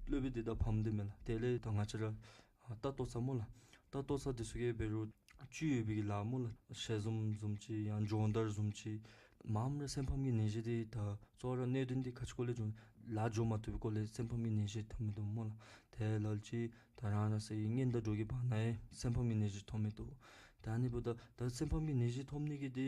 སློབ་དཔོན་འདི་དང་ཕམ་འདི་མས་ལགས། དེ་ལས་ད་ང་བཅས་ར་ཨ་རྟ་གཏོད་ས་སྨོ་ལགས། རྟ་གཏོད་ས་འདི་ཚུ་གིས་འབད་རུང་སྤྱོད་ཡོད་པའི་གི་ལཱ་སྨོ་ལགས། ཞལ་འཛོམས་བཟུམ་ཅིག་ཡང་སྦྱོང་བརྡར་བཟུམ་ཅིག་མངམ་ར་སེམས་ཕམ་གྱི་ནད་གཞི་འདི་ད་གཙོ་བོ་ར་གནད་དོན་འདི་ག་ཅི་སྐོར་ལས་བྱུང་ལཱ་འགྱོ་མ་བཏུབ་པའི་སྐོར་ལས་སེམས་ཕམ་གྱི་ནད་གཞི་ཐོབ་མི་འདུག་སྨོ་ལགས། དེ་ལས་ཅིག་ད་རང་རང་སོའི་གཉེན་དང་གྲོགས་ཀྱི་བར་ན་ཡང་སེམས་ཕམ་གྱི་ནད་གཞི་ཐོབ་མི་འདུག། ད་ཨ་ནི་འབདཝ་ད་ད་སེམས་ཕམ་གྱི་ནད་གཞི་ཐོབ་ནི་གི་འདི་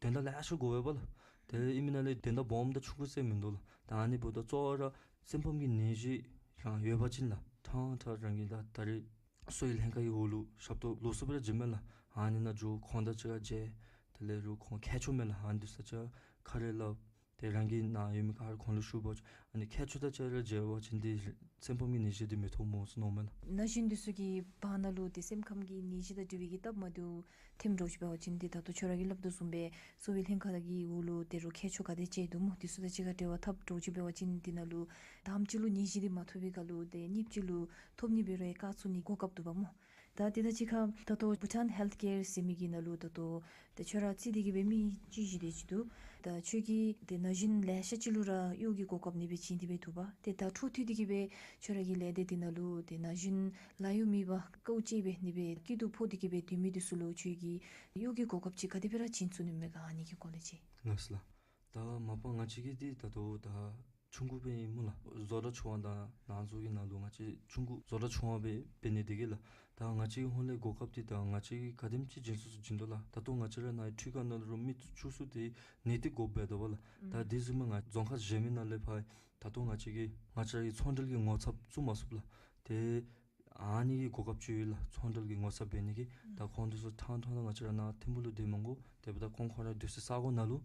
དོན་དག་ལེ་ཤ་དགོ་པས་པ་ལགས། དེ་ཨིན་མི་ནང་ལས་དོན་དག་སྦོམ་དང་ཆུང་ཀུ་ཟེར་མིན་འདུག་ལགས། ད་ཨ་ནི་འབདཝ་ད་གཙོ་བོ་ར་སེམས་ཕམ་གྱི་ནད་གཞི་རང་ཡོད་པ་ཅིན་ལགས། ཐང་ཐང་རང་གིས་ད་ད་རེས་གསོ་བའི་ལྷན་ཁག་གི་འོག་ལུ་ཞབས་ཏོག་ལོགས་སུ་སྦེ་ར་བྱིན་མས་ལགས། ཨ་ནི་ནང་འགྱོ་ཁོང་དང་གཅིག་ཁར་མཇལ། དེ་ལས་རུང་ཁོང་མཁས་མཆོག་མས་ལགས། ཨ་ནི་འདི་ཚུ་གཅིག་ཁར་ཁ་རེ་སླབ། ཏེ་རང་གི་ནང་ཡོད་མི་ག་ར་ཁོང་ལུ་ཞུ་བ་ཅིན་ཨ་ནི་མཁས་མཆོག་དང་གཅིག་ར་མཇལ་བ་ཅིན་འདི་སེམས་ཕམ་གྱི་ནད་གཞི་འདི་མི་ཐོབ་སྨོ་ཟེར་མནོཝ་མས་ལགས། ན་གཞོན་འདི་ཚུ་གི་བར་ན་ལུ་ཏེ་སེམས་ཕམ་གྱི་ནད་གཞི་དང་འབྲེལ་བའི་གི་སྟབས་མ་བདེཝ་ཐོནམ་འདྲཝ་ཅིག་འབད་བ་ཅིན་ཏེ་ད་ལྟོ་ཁྱོད་ར་གིས་སླབ་དོ་བཟུམ་སྦེ་གསོ་བའི་ལྷན་ཁག་གི་འོག་ལུ་ཏེ་རུང་མཁས་མཆོག་ག་དེ་ཅིག་འདུག་སྨོ། འདི་ཚུ་དང་གཅིག་ཁར་འབྲེལ་བ་འཐབ་འདྲཝ་ཅིག་འབད་བ་ཅིན་འདི་ནང་ལུ་དང་པ་ཅིག་ལུ་ནད་གཞི་འདི་མ་ཐོབ་པའི་ཁར་ལུ་ཏེ་གཉིས་པ་ཅིག་ལུ་ཐོབ་ནི་འབད་རུང་ཡང་བཀག་ཚུགས་ནི་གོ་སྐབས་འདུག་པ་སྨོ། ད་དེ་དང་གཅིག་ཁར་ད་ལྟོ་བྷུ་ཊཱན་ཧེལཐ་ཀེར་ཟེར་མི་གི་ནང་ལུ་ད་ལྟོ་ཏེ་ཁྱོད་ར་རྩིས་ཏེ་གིས་སྦེ་མི་བཅུ་བཞི་དེ་ཅིག་འདུག། ད་ཁྱོད་ཀྱིས་ཏེ་ན་གཞོན་ལེ་ཤ་ཅིག་ལུ་ར་གཡོག་གི་གོ་སྐབས་ཨ་ནི་སྦེ་བྱིན་ཏེ་སྦེ་འདུག་པ། ཏེ་ད་འཕྲོ་མཐུད་དེ་གིས་སྦེ་ཁྱོད་ར་གི་ལས་སྡེ་འདི་ནང་ལུ་ཏེ་ན་གཞོན་ལཱ་གཡོག་མེད་པར་དཀའཝ་སྤྱད་སྦེ་ཨ་ནི་སྦེ་སྐྱིད་སྡུག་ཕོག་སྟེ་གིས་སྦེ་སྡོད་མི་འདི་ཚུ་ལུ་ཁྱོད་ཀྱིས་གཡོག་གི་གོ་སྐབས་ཅིག་ག་དེ་སྦེ་ར་བྱིན་ཚུགས་ནི་མས་ག་ཨ་ནི་གི་སྐོར་ལས་ཅིག། ལགས་སོ་ལགས། ད་མ་པ་ང་བཅས་ཀྱི་འདི་ད་ལྟོ་ད་ཆུང་ཀུ་སྦེ་ཨིན་སྨོ་ལགས། བཟོ་གྲྭ་ཆུང་བ་དང་ནང་བཟོ་གི་ནང་ལུ་ང་བཅས་ཆུང་ཀུ་བཟོ་གྲྭ་ཆུང་བ་སྦེ་འབད་ནི་དེ་གིས་ལགས། ད་ང་བཅས་ཀྱི་ཧོངས་ལས་གོ་སྐབས་འདི་ད་ང་བཅས་ཀྱིས་ག་དེམ་ཅིག་བྱིན་ཚུགས་ཚུགས་བྱིན་དོ་ལགས། ད་ལྟོ་ང་བཅས་ར་ནཱ་འཕྲུལ་ཁང་ནང་ལུ་རུང་མི་བཅུ་གསུམ་དེ་ནང་ཏེ་དགོཔ་འབད་དོ་བ་ལགས། ད་དེ་བཟུམ་མའི་ང་རྫོང་ཁག་གཞན་མི་ནང་ལས་ཕར་ད་ལྟོ་ང་བཅས་ཀྱི་ང་བཅས་ར་གི་ཚོང་འབྲེལ་གྱི་ངོ་ཚབ་བཙུགས་མ་ཚུགས་ལགས། ཏེ་ཨ་ནི་གི་གོ་སྐབས་ཅིག་ཡོད་ལགས། ཚོང་འབྲེལ་གྱི་ངོ་ཚབ་འབད་ནི་གི། ད་ཁོང་འདི་ཚུ་ཐང་ཐང་ད་ང་བཅས་ར་ནཱ་ཐིམ་ཕུག་ལུ་སྡོད་མི་དགོ། དེ་འབདཝ་ད་ཁོང་ཁོང་ར་སྡོད་སའི་ས་གོ་ནང་ལུ་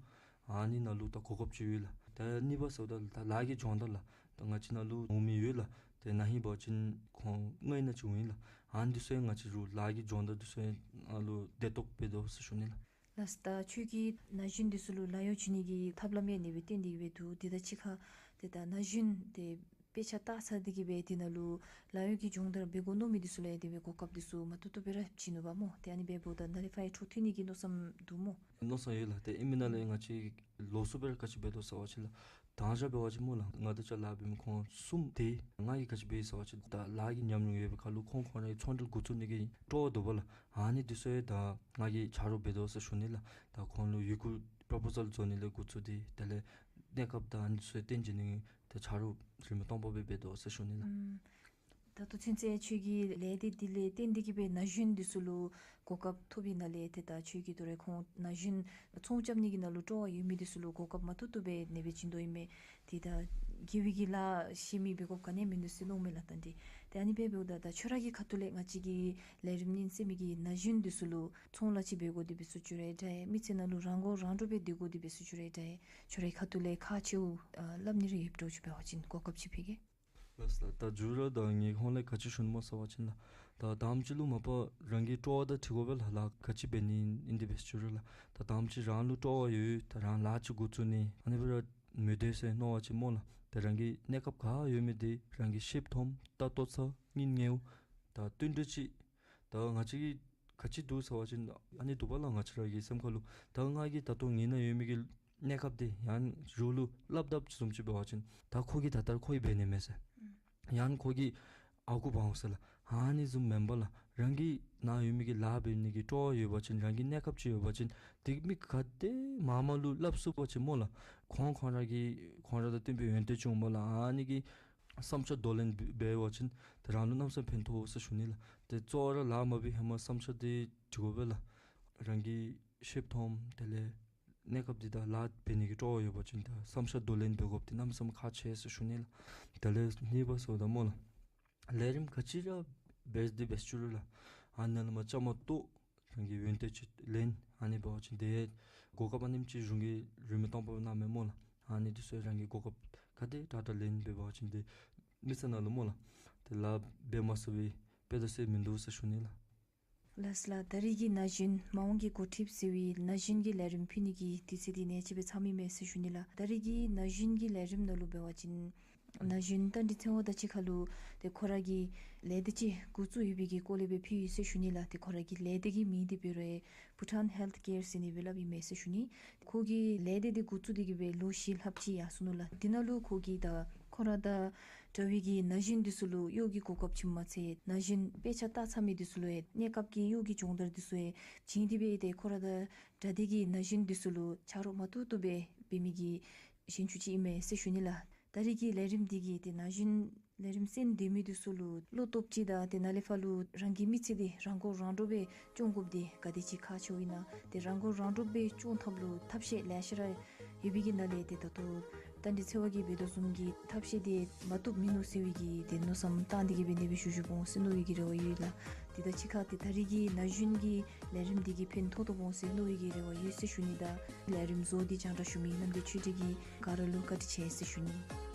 ཨ་ནི་ནང་ལུ་ད་གོ་སྐབས་ཅིག་ཡོད་ལགས། ད་གཉིས་པ་ཟེརཝ་ད་ད་ལཱ་གི་སྦྱོང་བརྡར་ལགས། ད་ང་བཅས་ནང་ལུ་འོང་མི་ཡོད་ལགས། ཏེ་ན་ཧིང་འབད་བ་ཅིན་ཁོང་ལྔ་ཨིན་ན་བཅུ་ཨིན་ལགས། ཨ་ནི་འདི་ཚུ་ཡང་ང་བཅས་རུང་ལཱ་གི་སྦྱོང་བརྡར་འདི་ཚུ་ཡང་ཨ་ལུ་དེ་ཐོག་འབད་དོ་ཟེར་ཞུ་ནི་ལགས། ལགས་སོ། ད་ཁྱོད་ཀྱིས་ན་གཞོན་འདི་ཚུ་ལུ་ལཱ་གཡོག་བྱིན་ནི་གི་ཐབས་ལམ་ཡང་ཨ་ནི་སྦེ་བཏོན་ཏེ་གིས་སྦེ་འདུག། དེ་དང་གཅིག་ཁར་ཏེ་ད་ན་གཞོན་འདི་དཔེ་ཆ་བལྟ་ཚར་ཏེ་གིས་སྦེ་འདི་ནང་ལུ་ལཱ་གཡོག་གི་སྦྱོང་བརྡར་འབད་དགོ་མནོ་མི་འདི་ཚུ་ལུ་ཡང་དེ་སྦེ་གོ་སྐབས་འདི་ཚུ་མ་ཐུབ་ཐུབ་སྦེ་ར་བྱིན་ནུག་པ་སྨོ། ཏེ་ཨ་ནི་སྦེ་འབདཝ་ད་ནཱ་ལས་ཕར་འཕྲོ་མཐུད་ནི་གི་མནོ་བསམ་འདུག་སྨོ། མནོ་བསམ་ཡོད་ལགས། ཏེ་ཨིན་མི་ནང་ལས་ང་བཅས་ལོགས་སུ་སྦེ་ར་ག་ཅི་འབད་དོ་ཟེར་བ་ཅིན་ལགས། དང་ཞག་འབད་བ་ཅིན་སྨོ་ལགས། ང་དང་གཅིག་ཁར་ལཱ་འབད་མི་ཁོང་གསུམ་དེ་ང་གིས་ག་ཅི་འབད་ཡི་ཟེར་བ་ཅིན་ད་ལཱ་གི་ཉམས་མྱོང་ཡོད་པའི་ཁར་ལུ་ཁོང་ཁོང་རའི་ཚོང་འབྲེལ་འགོ་བཙུགས་ནི་གི་སྤྲོ་བ་འདུག་པ་ལགས། ཨ་ནི་འདི་ཚུ་ཡང་ད་ང་གིས་ཆ་རོགས་འབད་དོ་ཟེར་ཞུ་ནི་ལགས། ད་ཁོང་ལུ་ཡི་གུ་པོརོ་པོ་ཟཱལ་བཟོ་ནི་ལས་འགོ་བཙུགས་ཏེ་དེ་ལས་གནས་སྐབས་དང་ཨ་ནི་ཚུ་བསྟུན་བྱིན་ནི་ད་ཆ་རོགས་རིན་མེད་སྟོང་པ་སྦེ་འབད་དོ་ཟེར་ཞུ་ནི་ལགས། ཨམ་ད་ལྟོ་ཚུན་ཚོད་ཁྱོད་ཀྱི་ལས་སྡེ་འདི་ལས་བརྟེན་ཏེ་གིས་སྦེ་ན་གཞོན་འདི་ཚུ་ལུ་གོ་སྐབས་ཐོབ་པའི་ནང་ལས་ཏེ་ད་ཁྱོད་ཀྱིས་དོ་རུང་ཁོང་ན་གཞོན་ཚོང་རྐྱབ་ནི་གི་ནང་ལུ་སྤྲོ་བ་ཡོད་མི་འདི་ཚུ་ལུ་གོ་སྐབས་མ་ཐུབ་ཐུབ་སྦེ་ཨ་ནི་སྦེ་བྱིན་དོ་ཨིན་མས། ཏེ་ད་དགེ་བའི་གི་ལཱ་ཤེས་མི་འབད་དགོཔ་ག་ནི་ཡང་མིན་འདུག་ཟེར་མནོཝ་མས་ལགས། ད་འདི་ཏེ་ཨ་ནི་སྦེ་འབདཝ་ད་ད་ཁྱོད་ར་གི་ཁ་ཐུག་ལས་ང་བཅས་ཀྱི་ལས་རིམ་གཉིས་བརྩེགས་མི་གི་ན་གཞོན་འདི་ཚུ་ལུ་ཚོང་ལཱ་ཅིག་འབད་དགོ་དེ་འབད་ཟེར་ཞུ་རུང་འདྲ་ཡང་མི་ཚེ་ནང་ལུ་རང་མགོ་རང་འདྲོངས་སྦེ་སྡོད་དགོ་དེ་འབད་ཟེར་ཞུ་རུང་འདྲ་ཡང་ཁྱོད་རའི་ཁ་ཐུག་ལས་ཁག་ཆེཝ་ཨ་སླབ་ནི་རེ་ཡོདཔ་འདྲཝ་ཅིག་འབད་བ་ཅིན་གོ་སྐབས་ཅིག་ཕུལ་གེ། ལགས་སོ་ལགས། ད་མཇུག་ར་ད་ངེའི་ཧོངས་ལས་ག་ཅི་ཞུ་ནི་སྨོ་ཟེར་བ་ཅིན་ལགས། ད་དང་པ་ཅིག་ལུ་མ་པ་རང་གི་སྤྲོ་བ་དང་འཁྲིལ་དགོ་པས་ལགས། ལཱ་ག་ཅི་འབད་ནི་ཨིན་དེ་འབད་ཟེར་ཞུ་རུང་ལགས། ད་དང་པ་ཅིག་རང་ལུ་སྤྲོ་བ་ཡོད། ད་རང་ལཱ་ཅིག་འགོ་བཙུགས་ནི་ཨ་ནི་སྦེ་ར་མི་འདོད་ཟེར་མནོ་བ་ཅིན་སྨོ་ལགས། ད་རང་གི་གནས་སྐབས་ག་ཡོད་མི་འདི་རང་གི་ཤེསཔ་མཐོངམ་ད་ལྟོ་ཚ་སྙིང་ངལཝ་ད་བསྟུན་གྲོས་ཅིག་ད་ང་བཅས་ཀྱིས་ག་ཅི་འདུག་ཟེར་བ་ཅིན་ཨ་ནི་འདུག་པ་ལགས། ང་བཅས་ར་གི་སེམས་ཁར་ལུ་ད་ང་གིས་ད་ལྟོ་ངེའི་ནང་ཡོད་མི་གི་གནས་སྐབས་འདི་ཡང་རོགས་ལུ་སླབ་དཔ་བཟུམ་ཅིག་འབད་བ་ཅིན་ད་ཁོ་གིས་ད་ལྟོ་ཁོ་གིས་འབད་ནི་མས་ཟེར། ཡང་ཁོ་གིས་ཨརཝ་འབག་འོང་ཟེར་ལགས། ཨ་ནི་བཟུམ་མེན་པར་ལགས། རང་གི་ནང་ཡོད་མི་གི་ལཱ་འབད་ནི་གི་སྤྲོ་བ་ཡོད་པ་ཅིན་རང་གི་གནས་སྐབས་ཅིག་ཡོད་པ་ཅིན་དེ་མི་ག་དེ་མང་མང་ལུ་སླབ་ཚུགས་པ་ཅིན་སྨོ་ལགས། ཁོང་ཁོང་ར་གི་ཁོང་ར་དང་བསྟུན་པའི་ཡོན་ཏན་ཅིག་འོང་པ་ལགས། ཨ་ནི་གི་བསམ་འཆར་གདོང་ལེན་འབད་བ་ཅིན་ཏེ་རང་ལུ་གནམ་མེད་ས་མེད་ཕན་ཐོགས་ཟེར་ཞུ་ནི་ལགས། ཏེ་གཙོ་བོ་ར་ལཱ་མ་འབད་ཧེ་མ་བསམ་འཆར་འདི་དྲི་དགོ་པས་ལགས། རང་གི་ཤེསཔ་མཐོངམ་དེ་ལས་ གནས་སྐབས་འདི་ད་ལཱ་འབད་ནི་གི་སྤྲོ་བ་ཡོད་པ་ཅིན་ད་བསམ་ཤ་དོ་ལེན་འབད་དགོཔ་འདི་གནམ་མེད་ས་མེད་ཁག་ཆེ་ཟེར་ཞུ་ནི་ལགས། དེ་ལས་གཉིས་པ་ཟེརཝ་ད་སྨོ་ལགས། ལས་རིམ་ག་ཅི་ར་འབད་དེ་འབད་ཅི་རུང་ལགས། ཨ་ནི་ལས་མར་བཅའ་མར་གཏོགས་རང་གི་ཡོན་ཏན་ཅིག་ལེན་ཨ་ནི་འབད་བ་ཅིན་དེ་གོ་སྐབས་ཨ་ནེམ་ཅིག་རུང་གི་རུང་མི་གཏང་པ་ནང་མེད་སྨོ་ལགས། ཨ་ནི་འདི་ཚུ་རང་གི་གོ་སྐབས་ག་དེ་དྲག་དྲག་ལེན་འབད་བ་ཅིན་དེ་མི་ཚེ་ནང་ལུ་སྨོ་ལགས། དེ་ལཱ་འབད་མ་ཚུགས་པའི་དཔེ་དང་ཚིག་མིན་འདུག་ཟེར་ཞུ་ནི་ལགས། ལགས་སོ་ལགས། ད་རེས་ཀྱི་ན་གཞོན་མ་འོངས་ཀྱི་འགོ་ཁྲིདཔ་ཟེར་བའི་ན་གཞོན་གྱི་ལས་རིམ་ཕུལ་ནི་གི་དུས་ཚོད་འདི་ནེ་ཅིག་སྦེ་ཚང་མི་མས་ཟེར་ཞུ་ནི་ལགས། ད་རེས་ཀྱི་ན་གཞོན་གྱི་ལས་རིམ་ནང་ལུ་འབད་བ་ཅིན་ན་གཞོན་རྟ་མགྲིན་ཚེ་དབང་དང་གཅིག་ཁར་ལུ་ཏེ་ཁོ་ར་གི་ལས་སྡེ་ཅིག་འགོ་བཙུགས་ཡོད་པའི་གི་སྐོར་ལས་སྦེ་ཕུལ་ཡི་ཟེར་ཞུ་ནི་ལགས། ཏེ་ཁོ་ར་གི་ལས་སྡེ་གི་མིང་འདི་འབད་རུང་བྷུ་ཊཱན་ཧེལཐ་ཀེར་ཟེར་ནི་སྦེ་སླབ་ཨིན་མས་ཟེར་ཞུ་ནི། ཁོ་གིས་ལས་སྡེ་འདི་འགོ་བཙུགས་ཏེ་གི་སྦེ་ལོ་བཞི་ལྷགཔ་ཅིག་ཡར་སོ་ནུག་ལགས། དེ་ནང་ལུ་ཁོ་གིས་ད་ཁོ་ར་དང་འདྲ་བའི་གི་ན་གཞོན་འདི་ཚུ་ལུ་གཡོག་གི་གོ་སྐབས་བྱིནམ་མ་ཚད་ན་གཞོན་དཔེ་ཆ་ལྟ་ཚར་མི་འདི་ཚུ་ལུ་ཡང་གནས་སྐབས་ཀྱི་གཡོག་གི་སྦྱོང་བརྡར་འདི་ཚུ་ཡང་བྱིན་ཏེ་སྦེ་ཏེ་ཁོ་ར་དང་འདྲ་སྡེ་གི་ན་གཞོན་འདི་ཚུ་ལུ་ཆ་རོགས་མ་བཏུབ་བཏུབ་སྦེ་འབད་མི་གི་གཞོན་ཆུང་ཅིག་ཨིན་མས་ཟེར་ཞུ་ནི་ལགས། ད་རེས་ཀྱི་ལས་རིམ་འདི་གིས་ཏེ་ན་གཞོན་ལས་རིམ་གསན་སྡོད་མི་འདི་ཚུ་ལུ་བློ་སྟོབས་ཅིག་དང་ཏེ་ནཱ་ལས་ཕར་ལུ་རང་གི་མི་ཚེ་འདི་རང་མགོ་རང་འདྲོངས་སྦེ་སྐྱོང་དགོཔ་འདི་ག་དེ་ཅིག་ཁག་ཆེཝ་ཨིན་ན། ཏེ་རང་མགོ་རང་འདྲོངས་སྦེ་སྐྱོང་ཐབས་ལུ་ཐབས་ཤེས་ལེ་ཤ་ར་ཡོད་པའི་གི་ནང་ལས་ཏེ་ད་ལྟོ་རྟ་མགྲིན་ཚེ་དབང་གིས་འབད་དོ་བཟུམ་གྱི་ཐབས་ཤེས་འདི་མ་བཏུབ་མིན་ནུག་ཟེར་བའི་གི་ཏེ་མནོ་བསམ་བཏང་སྟེ་གི་སྦེ་ཨ་ནི་སྦེ་ཞུ་ཞུཝ་འོང་ཟེར་མནོ་བའི་གི་རེ་བ་ཡོད་ལགས། དེ་དང་གཅིག་ཁར་ཏེ་ད་རེས་ཀྱི་ན་གཞོན་གྱི་ལས་རིམ་འདི་གིས་ཕན་ཐོགས་ཐོགསཔ་འོང་ཟེར་མནོ་བའི་གི་རེ་བ་ཡོད་ཟེར་ཞུ་ནི་དང་ལས་རིམ་བཟོ་སྟེ་རྒྱང་བསྒྲགས་ཞུ་མི་རྣམ་རྒྱལ་ཆོས་སྒྲོན་གྱིས་ག་ར་ལུ་བཀའ་དྲིན་ཆེ་ཟེར་ཞུ་ནི།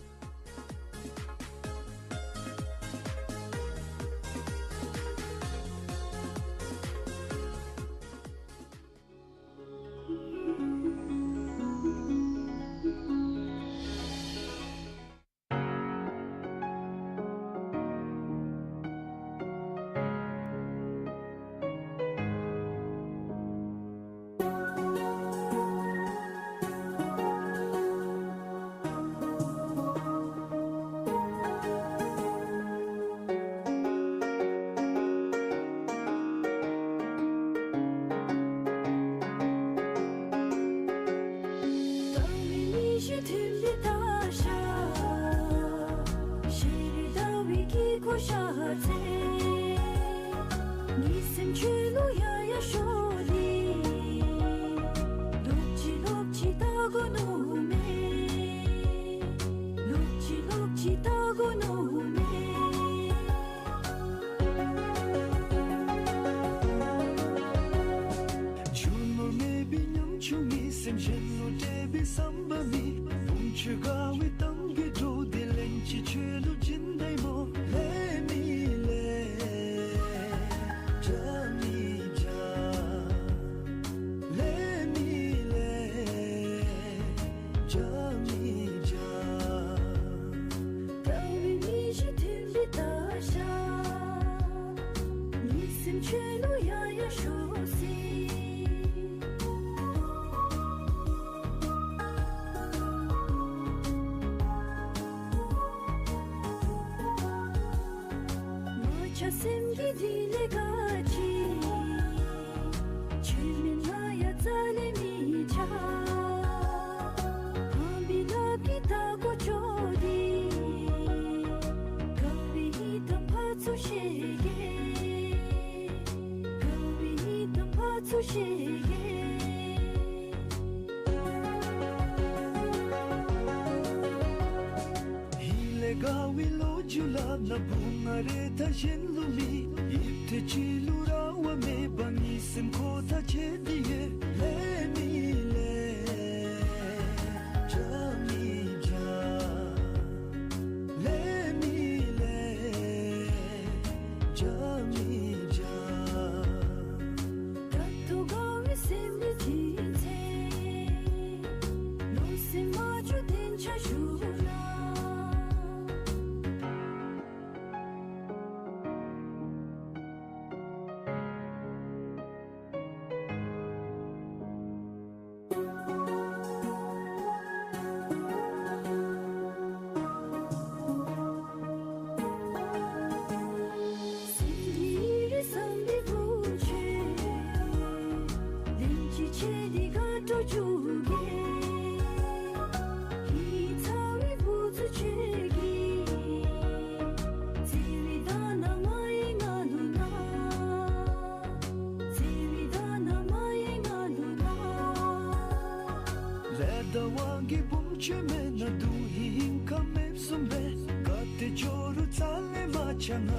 བུམོ་ཁྱོད་མེད་ན་སྡུག་ཧིང་ཁ་མེདཔ་བཟུམ་སྦེ། ག་ཏེ་འགྱོ་རུང་རྩ་ལས་མ་ཆགས། ང་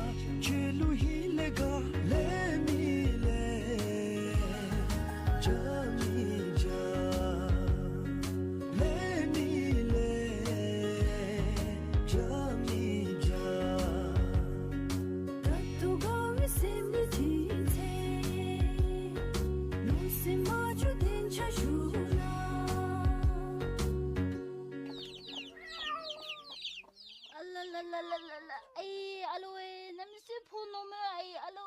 ཁྱོད་ལུ་ཧིང་ལས་དགའ། ལེན་མི་ལེན་བྱ་མི་བྱ། ལེན་མི་ལེན་བྱ་མི་བྱ། ད་ལྟོ་དགའ་བའི་སེམས་ནི་ཅི་ཚེ། ལུས་སེམས་མ་བཅོས་བདེན་ཆ་ཞུ་ན། ཨ་ལ་ལ། ཨའི་ཨ་ལོ་ཨེ། གནམ་མེད་ས་མེད་ཕོག་ནུག་མས། ཨའི་ཨ་ལོ།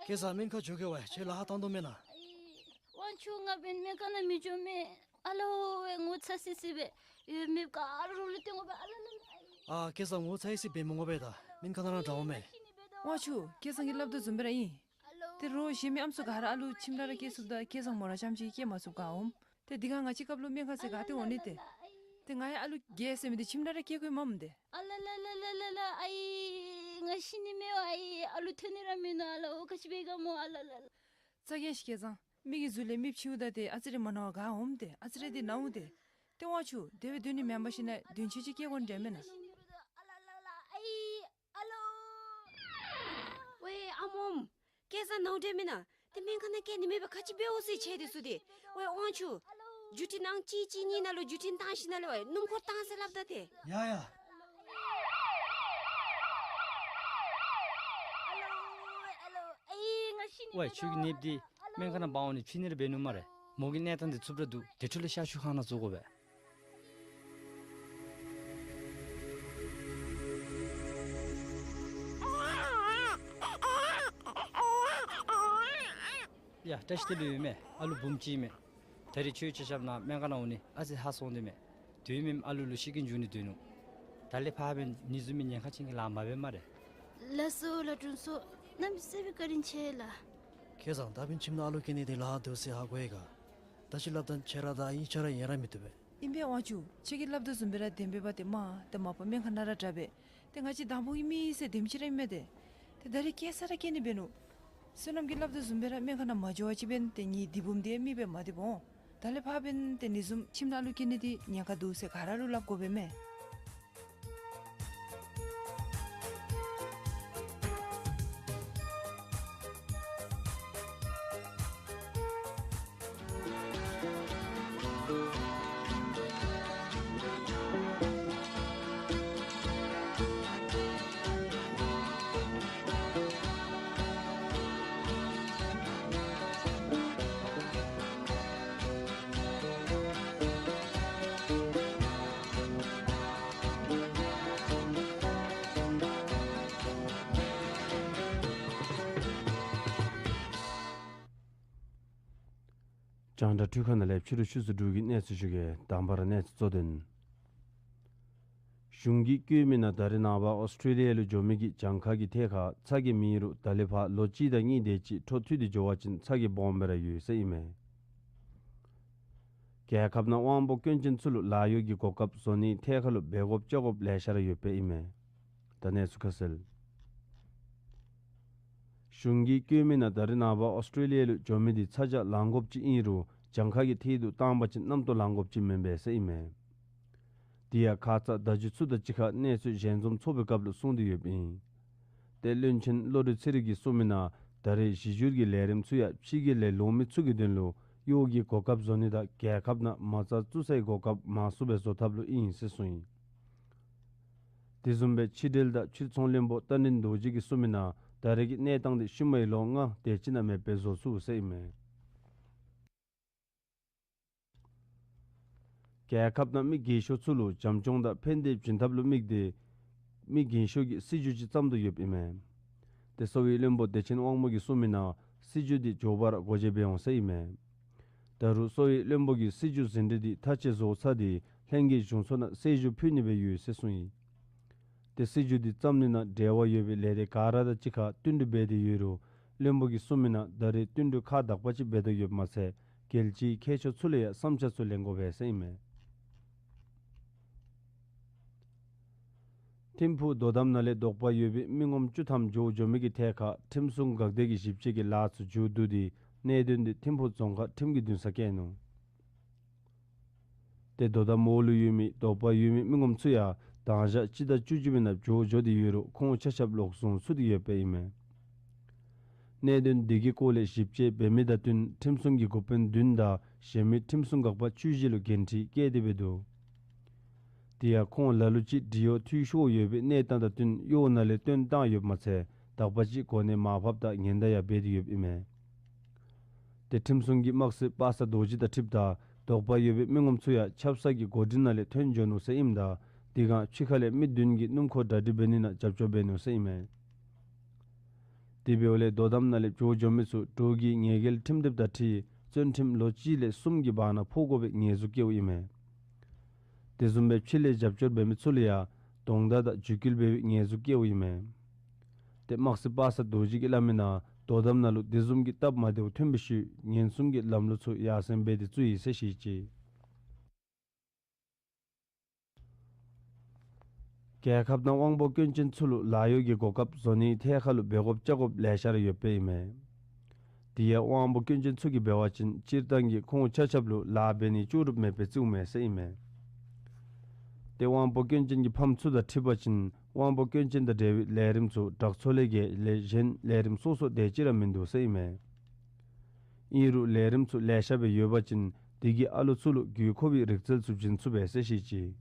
སྐལ་བཟང་སྨན་ཁང་འགྱོ་གེ་ཝའེ། ཁྱོད་ལཱ་ཁག་བཏང་དོ་མེན་ན། ཨའི་དབང་ཕྱུག་ང་འབདན་སྨན་ཁང་ནང་མི་འགྱོ་མས། ཨ་ལོ་ཝའེ་ངོ་ཚ་སི་སི་སྦེ། ཡོད་མེད་ག་ར་ལུ་སྟོན་དགོ་པས། ཨ་ལ་ལ་ལ། ཨ་སྐལ་བཟང་ངོ་ཚ་ཡི་སི་སྦེ་མི་དགོ་པས། ད་སྨན་ཁང་ནང་ར་དྲག་འོང་མས། དབང་ཕྱུག་སྐལ་བཟང་གིས་སླབ་དོ་བཟུམ་སྦེ་ར་ཨིན། ཏེ་རོགས་གཞན་མི་ཨམ་སྲུ་ག་ར་ཨ་ལུ་ཁྱིམ་ནང་ར་སྐྱེལ་ཚུགསཔ་ད་སྐལ་བཟང་མོ་ར་རྐྱངམ་ཅིག་སྐྱེལ་མ་ཚུགསཔ་ག་འོང་། ཏེ་འདི་ཁར་ང་བཅས་སྐབས་ལུ་སྨན་ཁང་ཟེར་ག་ཏེ་འོང་ནི་ཏེ། ཏེ་ང་ཡང་ཨ་ལུ་བརྒྱད་ཟེར་མི་འདི་ཁྱིམ་ནང་ར་སྐྱེལ་དགོ་མས་མས་ཏེ། ཨ་ལ་ལ། ཨའི་ང་ཤི་ནི་མས་ཨའི། ཨ་ལུ་ཐོན་ནི་ར་མིན་ནུག། ཨ་ལོ་ག་ཅི་འབད་ག་མོ། ཨ་ལ་ལ་ལ། ཙ་རྒྱས་སྐལ་བཟང་། མི་གི་གཟུགས་ལས་མི་འཕྱིཝ་ད་ཏེ་ཨ་ཙི་རེ་མ་ནོར་བ་ག་འོངམ་ཏེ། ཨ་ཙི་རེ་འདི་ན་འོང་ཏེ། ཏེ་དབང་ཕྱུག་དེ་སྦེ་སྡོད་ནི་མེན་པར་ཞིན་ན་དོན་ཆེ་ཅིག་སྐྱེལ་དགོ་ནི་འདྲས་མེན་ན། ཨ་ལ་ལ་ལ། ཨའི་ཨ་ལོ། ཝའེ་ཨམ་ཨམ། སྐལ་བཟང་ན་འོང་འདྲས་མེན་ན། ཏེ་སྨན་ཁང་ནང་སྐྱེལ་ནི་མེད་པར་ག་ཅི་འབད་འོང་ཟེར་ཆེ་དེ་ཚུ་ཏེ། ཝའེ་དབང་ཕྱུག། བརྒྱུད་འཕྲིན་ཨང་གཅིག་གཅིག་གཉིས་ནང་ལུ་བརྒྱུད་འཕྲིན་བཏང་ཞིནམ་ལས་ཝའེ་སྣུམ་འཁོར་བཏང་ཟེར་སླབ་ད་ཏེ། ཡ་ཡ། ཝའེ་ཁྱོད་ཀྱི་ནདཔ་འདི་སྨན་ཁང་ནང་འབག་འོང་ནི་ཕྱི་ནི་ར་འབད་ནུག་སྨ་རེ། མོ་གི་གནས་སྟངས་འདི་ཚུབ་ར་འདུག། དེ་འཕྲོ་ལས་ཤ་ཤུ་ཁང་ནང་བཙུགས་དགོ་པས། ཡ་བཀྲ་ཤིས་བདེ་ལེགས་ཡོད་མས། ཨ་ལུ་བུམོ་ཅིག་མས། ད་རིས་ཁྱོད་ཆ་ཁྱབ་ནཱ་སྨན་ཁང་ནང་འོང་ནི་ཨ་ཙི་ཧ་སོང་དེ་མས། དུས་མེནམ་ཨ་ལུ་ལུ་ཤི་རྐྱེན་འབྱུང་ནི་འདུག་ནུག། ད་ལས་ཕར་འབདན་ནི་བཟུམ་མའི་ཉེན་ཁ་ཅན་གྱི་ལཱ་མ་འབད་སྨ་རེ། ལགས་སོ་ལགས་དྲུང་འཚོ། གནམ་མེད་ས་མེད་བཀའ་དྲིན་ཆེ་ལགས། སྐལ་བཟང་ད་འབདན་ཁྱིམ་ནང་ཨ་ལུ་སྐྱེལ་ནི་འདི་ལཱ་འདུག་ཟེར་ཧ་གོ་ཡི་ག། ད་ཅི་སླབ་ད་ཁྱོད་ར་དང་ཨིན་ཅི་ར་ཡང་ར་མི་བཏུབ་པས། ཨིན་པས་དབང་ཕྱུག། ཁྱོད་ཀྱིས་སླབ་དོ་བཟུམ་སྦེ་ར་བདེན་པའི་བ་ཏེ་མ་ཏེ་མ་པ་སྨན་ཁང་ནང་ར་དྲག་པས། ཏེ་ང་བཅས་དང་ཕུ་གི་མི་ཟེར་དེམ་ཅིག་ར་ཨིན་མས་ཏེ། ཏེ་ད་རིས་སྐྱེལ་ས་ར་སྐྱེལ་ནི་འབད་ནུག། བསོད་ནམས་ཀྱིས་སླབ་དོ་བཟུམ་སྦེ་ར་སྨན་ཁང་ནང་མ་འགྱོ་བ་ཅིན་འབདན་ཏེ་ངེའི་འདི་བུམོ་འདི་མི་སྦེ་མ་བདེཝ་འོང་། ད་ལས་ཕར་འབདན་ཏེ་ནི་བཟུམ་ཁྱིམ་ནང་ཨ་ལུ་སྐྱེལ་ནི་འདི་ཉེན་ཁ་འདུག་ཟེར་ག་ར་ལུ་སླབ་དགོ་པས་མས། རྒྱང་བསྒྲགས་འཕྲུལ་ཁང་ནང་ལས་ཕྱི་རུ་ཆུ་ཚོད་དྲུག་གི་གནས་ཚུལ་ཞུ་གེ། དང་པ་ར་གནས་ཚུལ་གཙོ་དོན། གཞུང་གིས་བཀོད་མི་ནང་ད་རེས་ནངས་པ་ཨོསི་ཊྲེ་ལི་ཡ་ལུ་འགྱོ་མི་གི་གྱངས་ཁ་གི་ཐད་ཁར་ཚ་གྱང་མེད་རུང་ད་ལས་ཕར་ལོ་གཅིག་དང་གཉིས་དེ་ཅིག་འཕྲོ་མཐུད་དེ་འགྱོ་བ་ཅིན་ཚ་གྱང་སྦོམ་སྦེ་ར་ཡོད་ཟེར་ཨིན་མས། རྒྱལ་ཁབ་ནང་དབང་པོ་སྐྱོན་ཅན་ཚུ་ལུ་ལཱ་གཡོག་གི་གོ་སྐབས་བཟོ་ནིའི་ཐད་ཁར་ལུ་འབད་དགོཔ་བཅོ་དགོཔ་ལེ་ཤ་ར་ཡོདཔ་ཨིན་མས། ད་གནས་ཚུལ་ཁ་གསལ། གཞུང་གིས་བཀོད་མི་ནང་ད་རེས་ནངས་པ་ཨོསི་ཊྲེ་ལི་ཡ་ལུ་འགྱོ་མི་འདི་ཚ་གྱང་ལང་དགོཔ་ཅིག་ཨིན་རུང་གྱངས་ཁ་གི་ཐད་དུ་བཏང་པ་ཅིན་རྣམ་རྟོག་ལང་དགོཔ་ཅིག་མེན་པས་ཟེར་ཨིན་མས། དེ་ཡང་ཁ་ཙ་ད་ཅི་ཚུ་དང་གཅིག་ཁར་གནས་ཚུལ་ཞལ་འཛོམས་ཚོགས་པའི་སྐབས་ལུ་གསུངས་ཏེ་ཡོདཔ་ཨིན། ཏེ་བློན་ཆེན་བློ་གྲོས་ཚེ་རིང་གིས་གསུངས་མི་ནང་ད་རེས་གཞི་འགྱུར་གྱི་ལས་རིམ་ཚུ་ཡང་ཕྱི་རྒྱལ་ལས་ལོག་མི་ཚུ་གི་དོན་ལུ་གཡོག་གི་གོ་སྐབས་བཟོ་ནི་དང་རྒྱལ་ཁབ་ནང་མ་རྩ་བཙུགས་སའི་གོ་སྐབས་མང་སུ་སྦེ་བཟོ་ཐབས་ལུ་ཨིན་ཟེར་གསུངས་ཡི། དེ་བཟུམ་སྦེ་ཕྱི་འབྲེལ་དང་ཕྱིར་ཚོང་བློན་པོ་རྟ་མགྲིན་རྡོ་རྗེ་གིས་གསུངས་མི་ནང་ད་རེས་ཀྱི་གནས་སྟངས་འདི་ཤུལ་མའི་ལོ་ལྔ་དེ་ཅིག་ནང་མེདཔ་སྦེ་བཟོ་ཚུགས་ཟེར་ཨིན་མས། རྒྱལ་ཁབ་ནང་མི་རྒས་ཤོས་ཚུ་ལུ་བྱམས་སྐྱོང་དང་ཕན་བདེ་བྱིན་ཐབས་ལུ་དམིགས་ཏེ་མི་རྒན་ཤོས་ཀྱི་སྲིད་བྱུས་ཅིག་བརྩམ་དོ་ཡོདཔ་ཨིན་མས། ཏེ་གསོ་བའི་བློན་པོ་བདེ་ཆེན་དབང་མོ་གིས་གསུངས་མི་ནང་སྲིད་བྱུས་འདི་མགྱོགས་པ་ར་སྒོ་འབྱེད་འབད་འོང་ཟེར་ཨིན་མས། ད་རུང་གསོ་བའི་བློན་པོ་གིས་སྲིད་བྱུས་ཟིན་བྲིས་འདི་མཐའ་དཔྱད་བཟོ་ཚར་ཏེ་ལྷན་རྒྱས་གཞུང་ཚོགས་ནང་གསལ་ཞུ་ཕུལ་ནི་སྦེ་ཡོད་ཟེར་གསུངས་ཡི། ཏེ་སྲིད་བྱུས་འདི་བརྩམ་ནི་ནང་འབྲེལ་བ་ཡོད་པའི་ལས་སྡེ་ག་ར་དང་གཅིག་ཁར་བསྟུན་གྲོས་འབད་དེ་ཡོད་རུང་བློན་པོ་གིས་གསུངས་མི་ནང་ད་རེས་བསྟུན་གྲོས་ཁག་དག་པ་ཅིག་འབད་དོ་ཡོདཔ་མ་ཚད་རྒྱལ་སྤྱིའི་མཁས་མཆོག་ཚུ་ལས་ཡང་བསམ་འཆར་ཚུ་ལེན་དགོ་པས་ཟེར་ཨིན་མས། ཐིམ་ཕུག་དོ་དམ་ནང་ལས་དོགས་པ་ཡོད་པའི་མི་ངོམ་བཅུ་ཐམ་འགྱོ་འགྱོ་མི་གི་ཐད་ཁར་ཁྲིམས་སྲུང་འགག་སྡེ་གི་ཞིབ་དཔྱད་ཀྱི་ལཱ་ཚུ་མཇུག་བསྡུ་སྟེ་གནད་དོན་འདི་ཐིམ་ཕུག་རྫོང་ཁག་ཁྲིམས་ཀྱི་འདུན་སར་བསྐྱལ་ནུག། ཏེ་དོ་དམ་འོག་ལུ་ཡོད་མི་དོགས་པ་ཡོད་མི་མི་ངོམ་ཚུ་ཡང་དང་ཞག་སྤྱི་ཟླ་བཅུ་གཅིག་པའི་ནང་འགྱོ་འགྱོ་སྟེ་ཡོད་རུང་ཁོང་ཆ་ཁྱབ་ལོག་སོང་ཚུགས་ཏེ་ཡོདཔ་ཨིན་མས། གནད་དོན་འདི་གི་སྐོར་ལས་ཞིབ་དཔྱད་འབད་མི་དང་བསྟུན་ཁྲིམས་སྲུང་གི་འགོ་དཔོན་བདུན་དང་གཞན་མི་ཁྲིམས་སྲུང་འགག་པ་བཅུ་བཞི་ལུ་འགན་འཁྲི་བཀལ་ཏེ་འབད་འདུག། དེ་ཡང་ཁོང་ལ་ལུ་ཅིག་འདྲིས་གཡོག་འཐུས་ཤོར་ཡོད་པའི་གནས་སྟངས་དང་བསྟུན་གཡོག་ནང་ལས་བཏོན་བཏང་ཡོདཔ་མ་ཚད་དག་པ་ཅིག་གོ་གནས་མར་ཕབ་དང་ཉེན་བརྡ་ཡང་འབད་དེ་ཡོདཔ་ཨིན་མས། ཏེ་ཁྲིམས་སྲུང་གི་དམག་སྲིད་པ་སངས་རྡོ་རྗེ་དང་འཁྲིལཝ་ད་དོགས་པ་ཡོད་པའི་མི་ངོམ་ཚུ་ཡང་ཆབ་གསང་གི་འགོ་འདྲེན་ནང་ལས་ཐོན་འགྱོ་ནུག་ཟེར་ཨིནམ་ད་དེ་སྒང་ཕྱི་ཁ་ལས་མི་བདུན་གྱིས་སྣུམ་འཁོར་གྲ་སྒྲིག་འབད་ནི་ནང་རྒྱབ་སྐྱོར་འབད་ནུག་ཟེར་ཨིན་མས། དེ་འབདཝ་ལས་དོ་དམ་ནང་ལས་འགྱོ་འགྱོ་མི་ཚུ་འབྲུག་གི་ཉེས་འགེལ་ཁྲིམས་དེབ་དང་འཁྲིལ་བཙོན་ཁྲིམས་ལོ་གཅིག་ལས་གསུམ་གྱི་བར་ན་ཕོག་དགོ་པའི་ཉེས་འཛུགས་བཀལཝ་ཨིན་མས། དེ་བཟུམ་སྦེ་ཕྱི་ལས་རྒྱབ་སྐྱོར་འབད་མི་ཚུ་ལུ་ཡང་གདོང་བརྡ་དང་འཇིགས་སྐུལ་འབད་བའི་ཉེས་འཛུགས་བཀལཝ་ཨིན་མས། ཏེ་དམག་སྲིད་པ་སངས་རྡོ་རྗེ་གིས་སླབ་མི་ནང་དོ་དམ་ནང་ལུ་དེ་བཟུམ་གྱི་སྟབས་མ་བདེཝ་ཐོན་པའི་ཤུལ་ཉེན་སྲུང་གི་ལམ་ལུགས་ཚུ་ཡར་སེང་འབད་དེ་བཙུགས་ཡི་ཟེར་བཤད་ཅི། རྒྱལ་ཁབ་ནང་དབང་པོ་སྐྱོན་ཅན་ཚུ་ལུ་ལཱ་གཡོག་གི་གོ་སྐབས་བཟོ་ནིའི་ཐད་ཁར་ལུ་འབད་དགོཔ་བཅའ་དགོཔ་ལེ་ཤ་ར་ཡོདཔ་ཨིན་མས། དེ་ཡང་དབང་པོ་སྐྱོན་ཅན་ཚུ་གིས་འབད་བ་ཅིན་སྤྱིར་བཏང་གི་ཁོང་ཆ་ཁྱབ་ལུ་ལཱ་འབད་ནི་ལྕོགས་གྲུབ་མེདཔ་སྦེ་བརྩིཝ་མས་ཟེར་ཨིན་མས། ཏེ་དབང་པོ་སྐྱོན་ཅན་གྱི་ཕམ་ཚུ་དང་འཁྲིལ་བ་ཅིན་དབང་པོ་སྐྱོན་ཅན་དང་འབྲེལ་བའི་ལས་རིམ་ཚུ་དྲག་ཚོགས་ལས་འགལ་ལས་གཞན་ལས་རིམ་སོ་སོ་དེ་ཅིག་ར་མིན་འདུག་ཟེར་ཨིན་མས། ཨིན་རུང་ལས་རིམ་ཚུ་ལེ་ཤ་སྦེ་ཡོད་པ་ཅིན་དེ་གིས་ཨ་ལོ་ཚུ་ལུ་དགོས་མཁོ་བའི་རིག་རྩལ་ཚུ་བྱིན་ཚུགས་པས་ཟེར་བཤད་ཅི།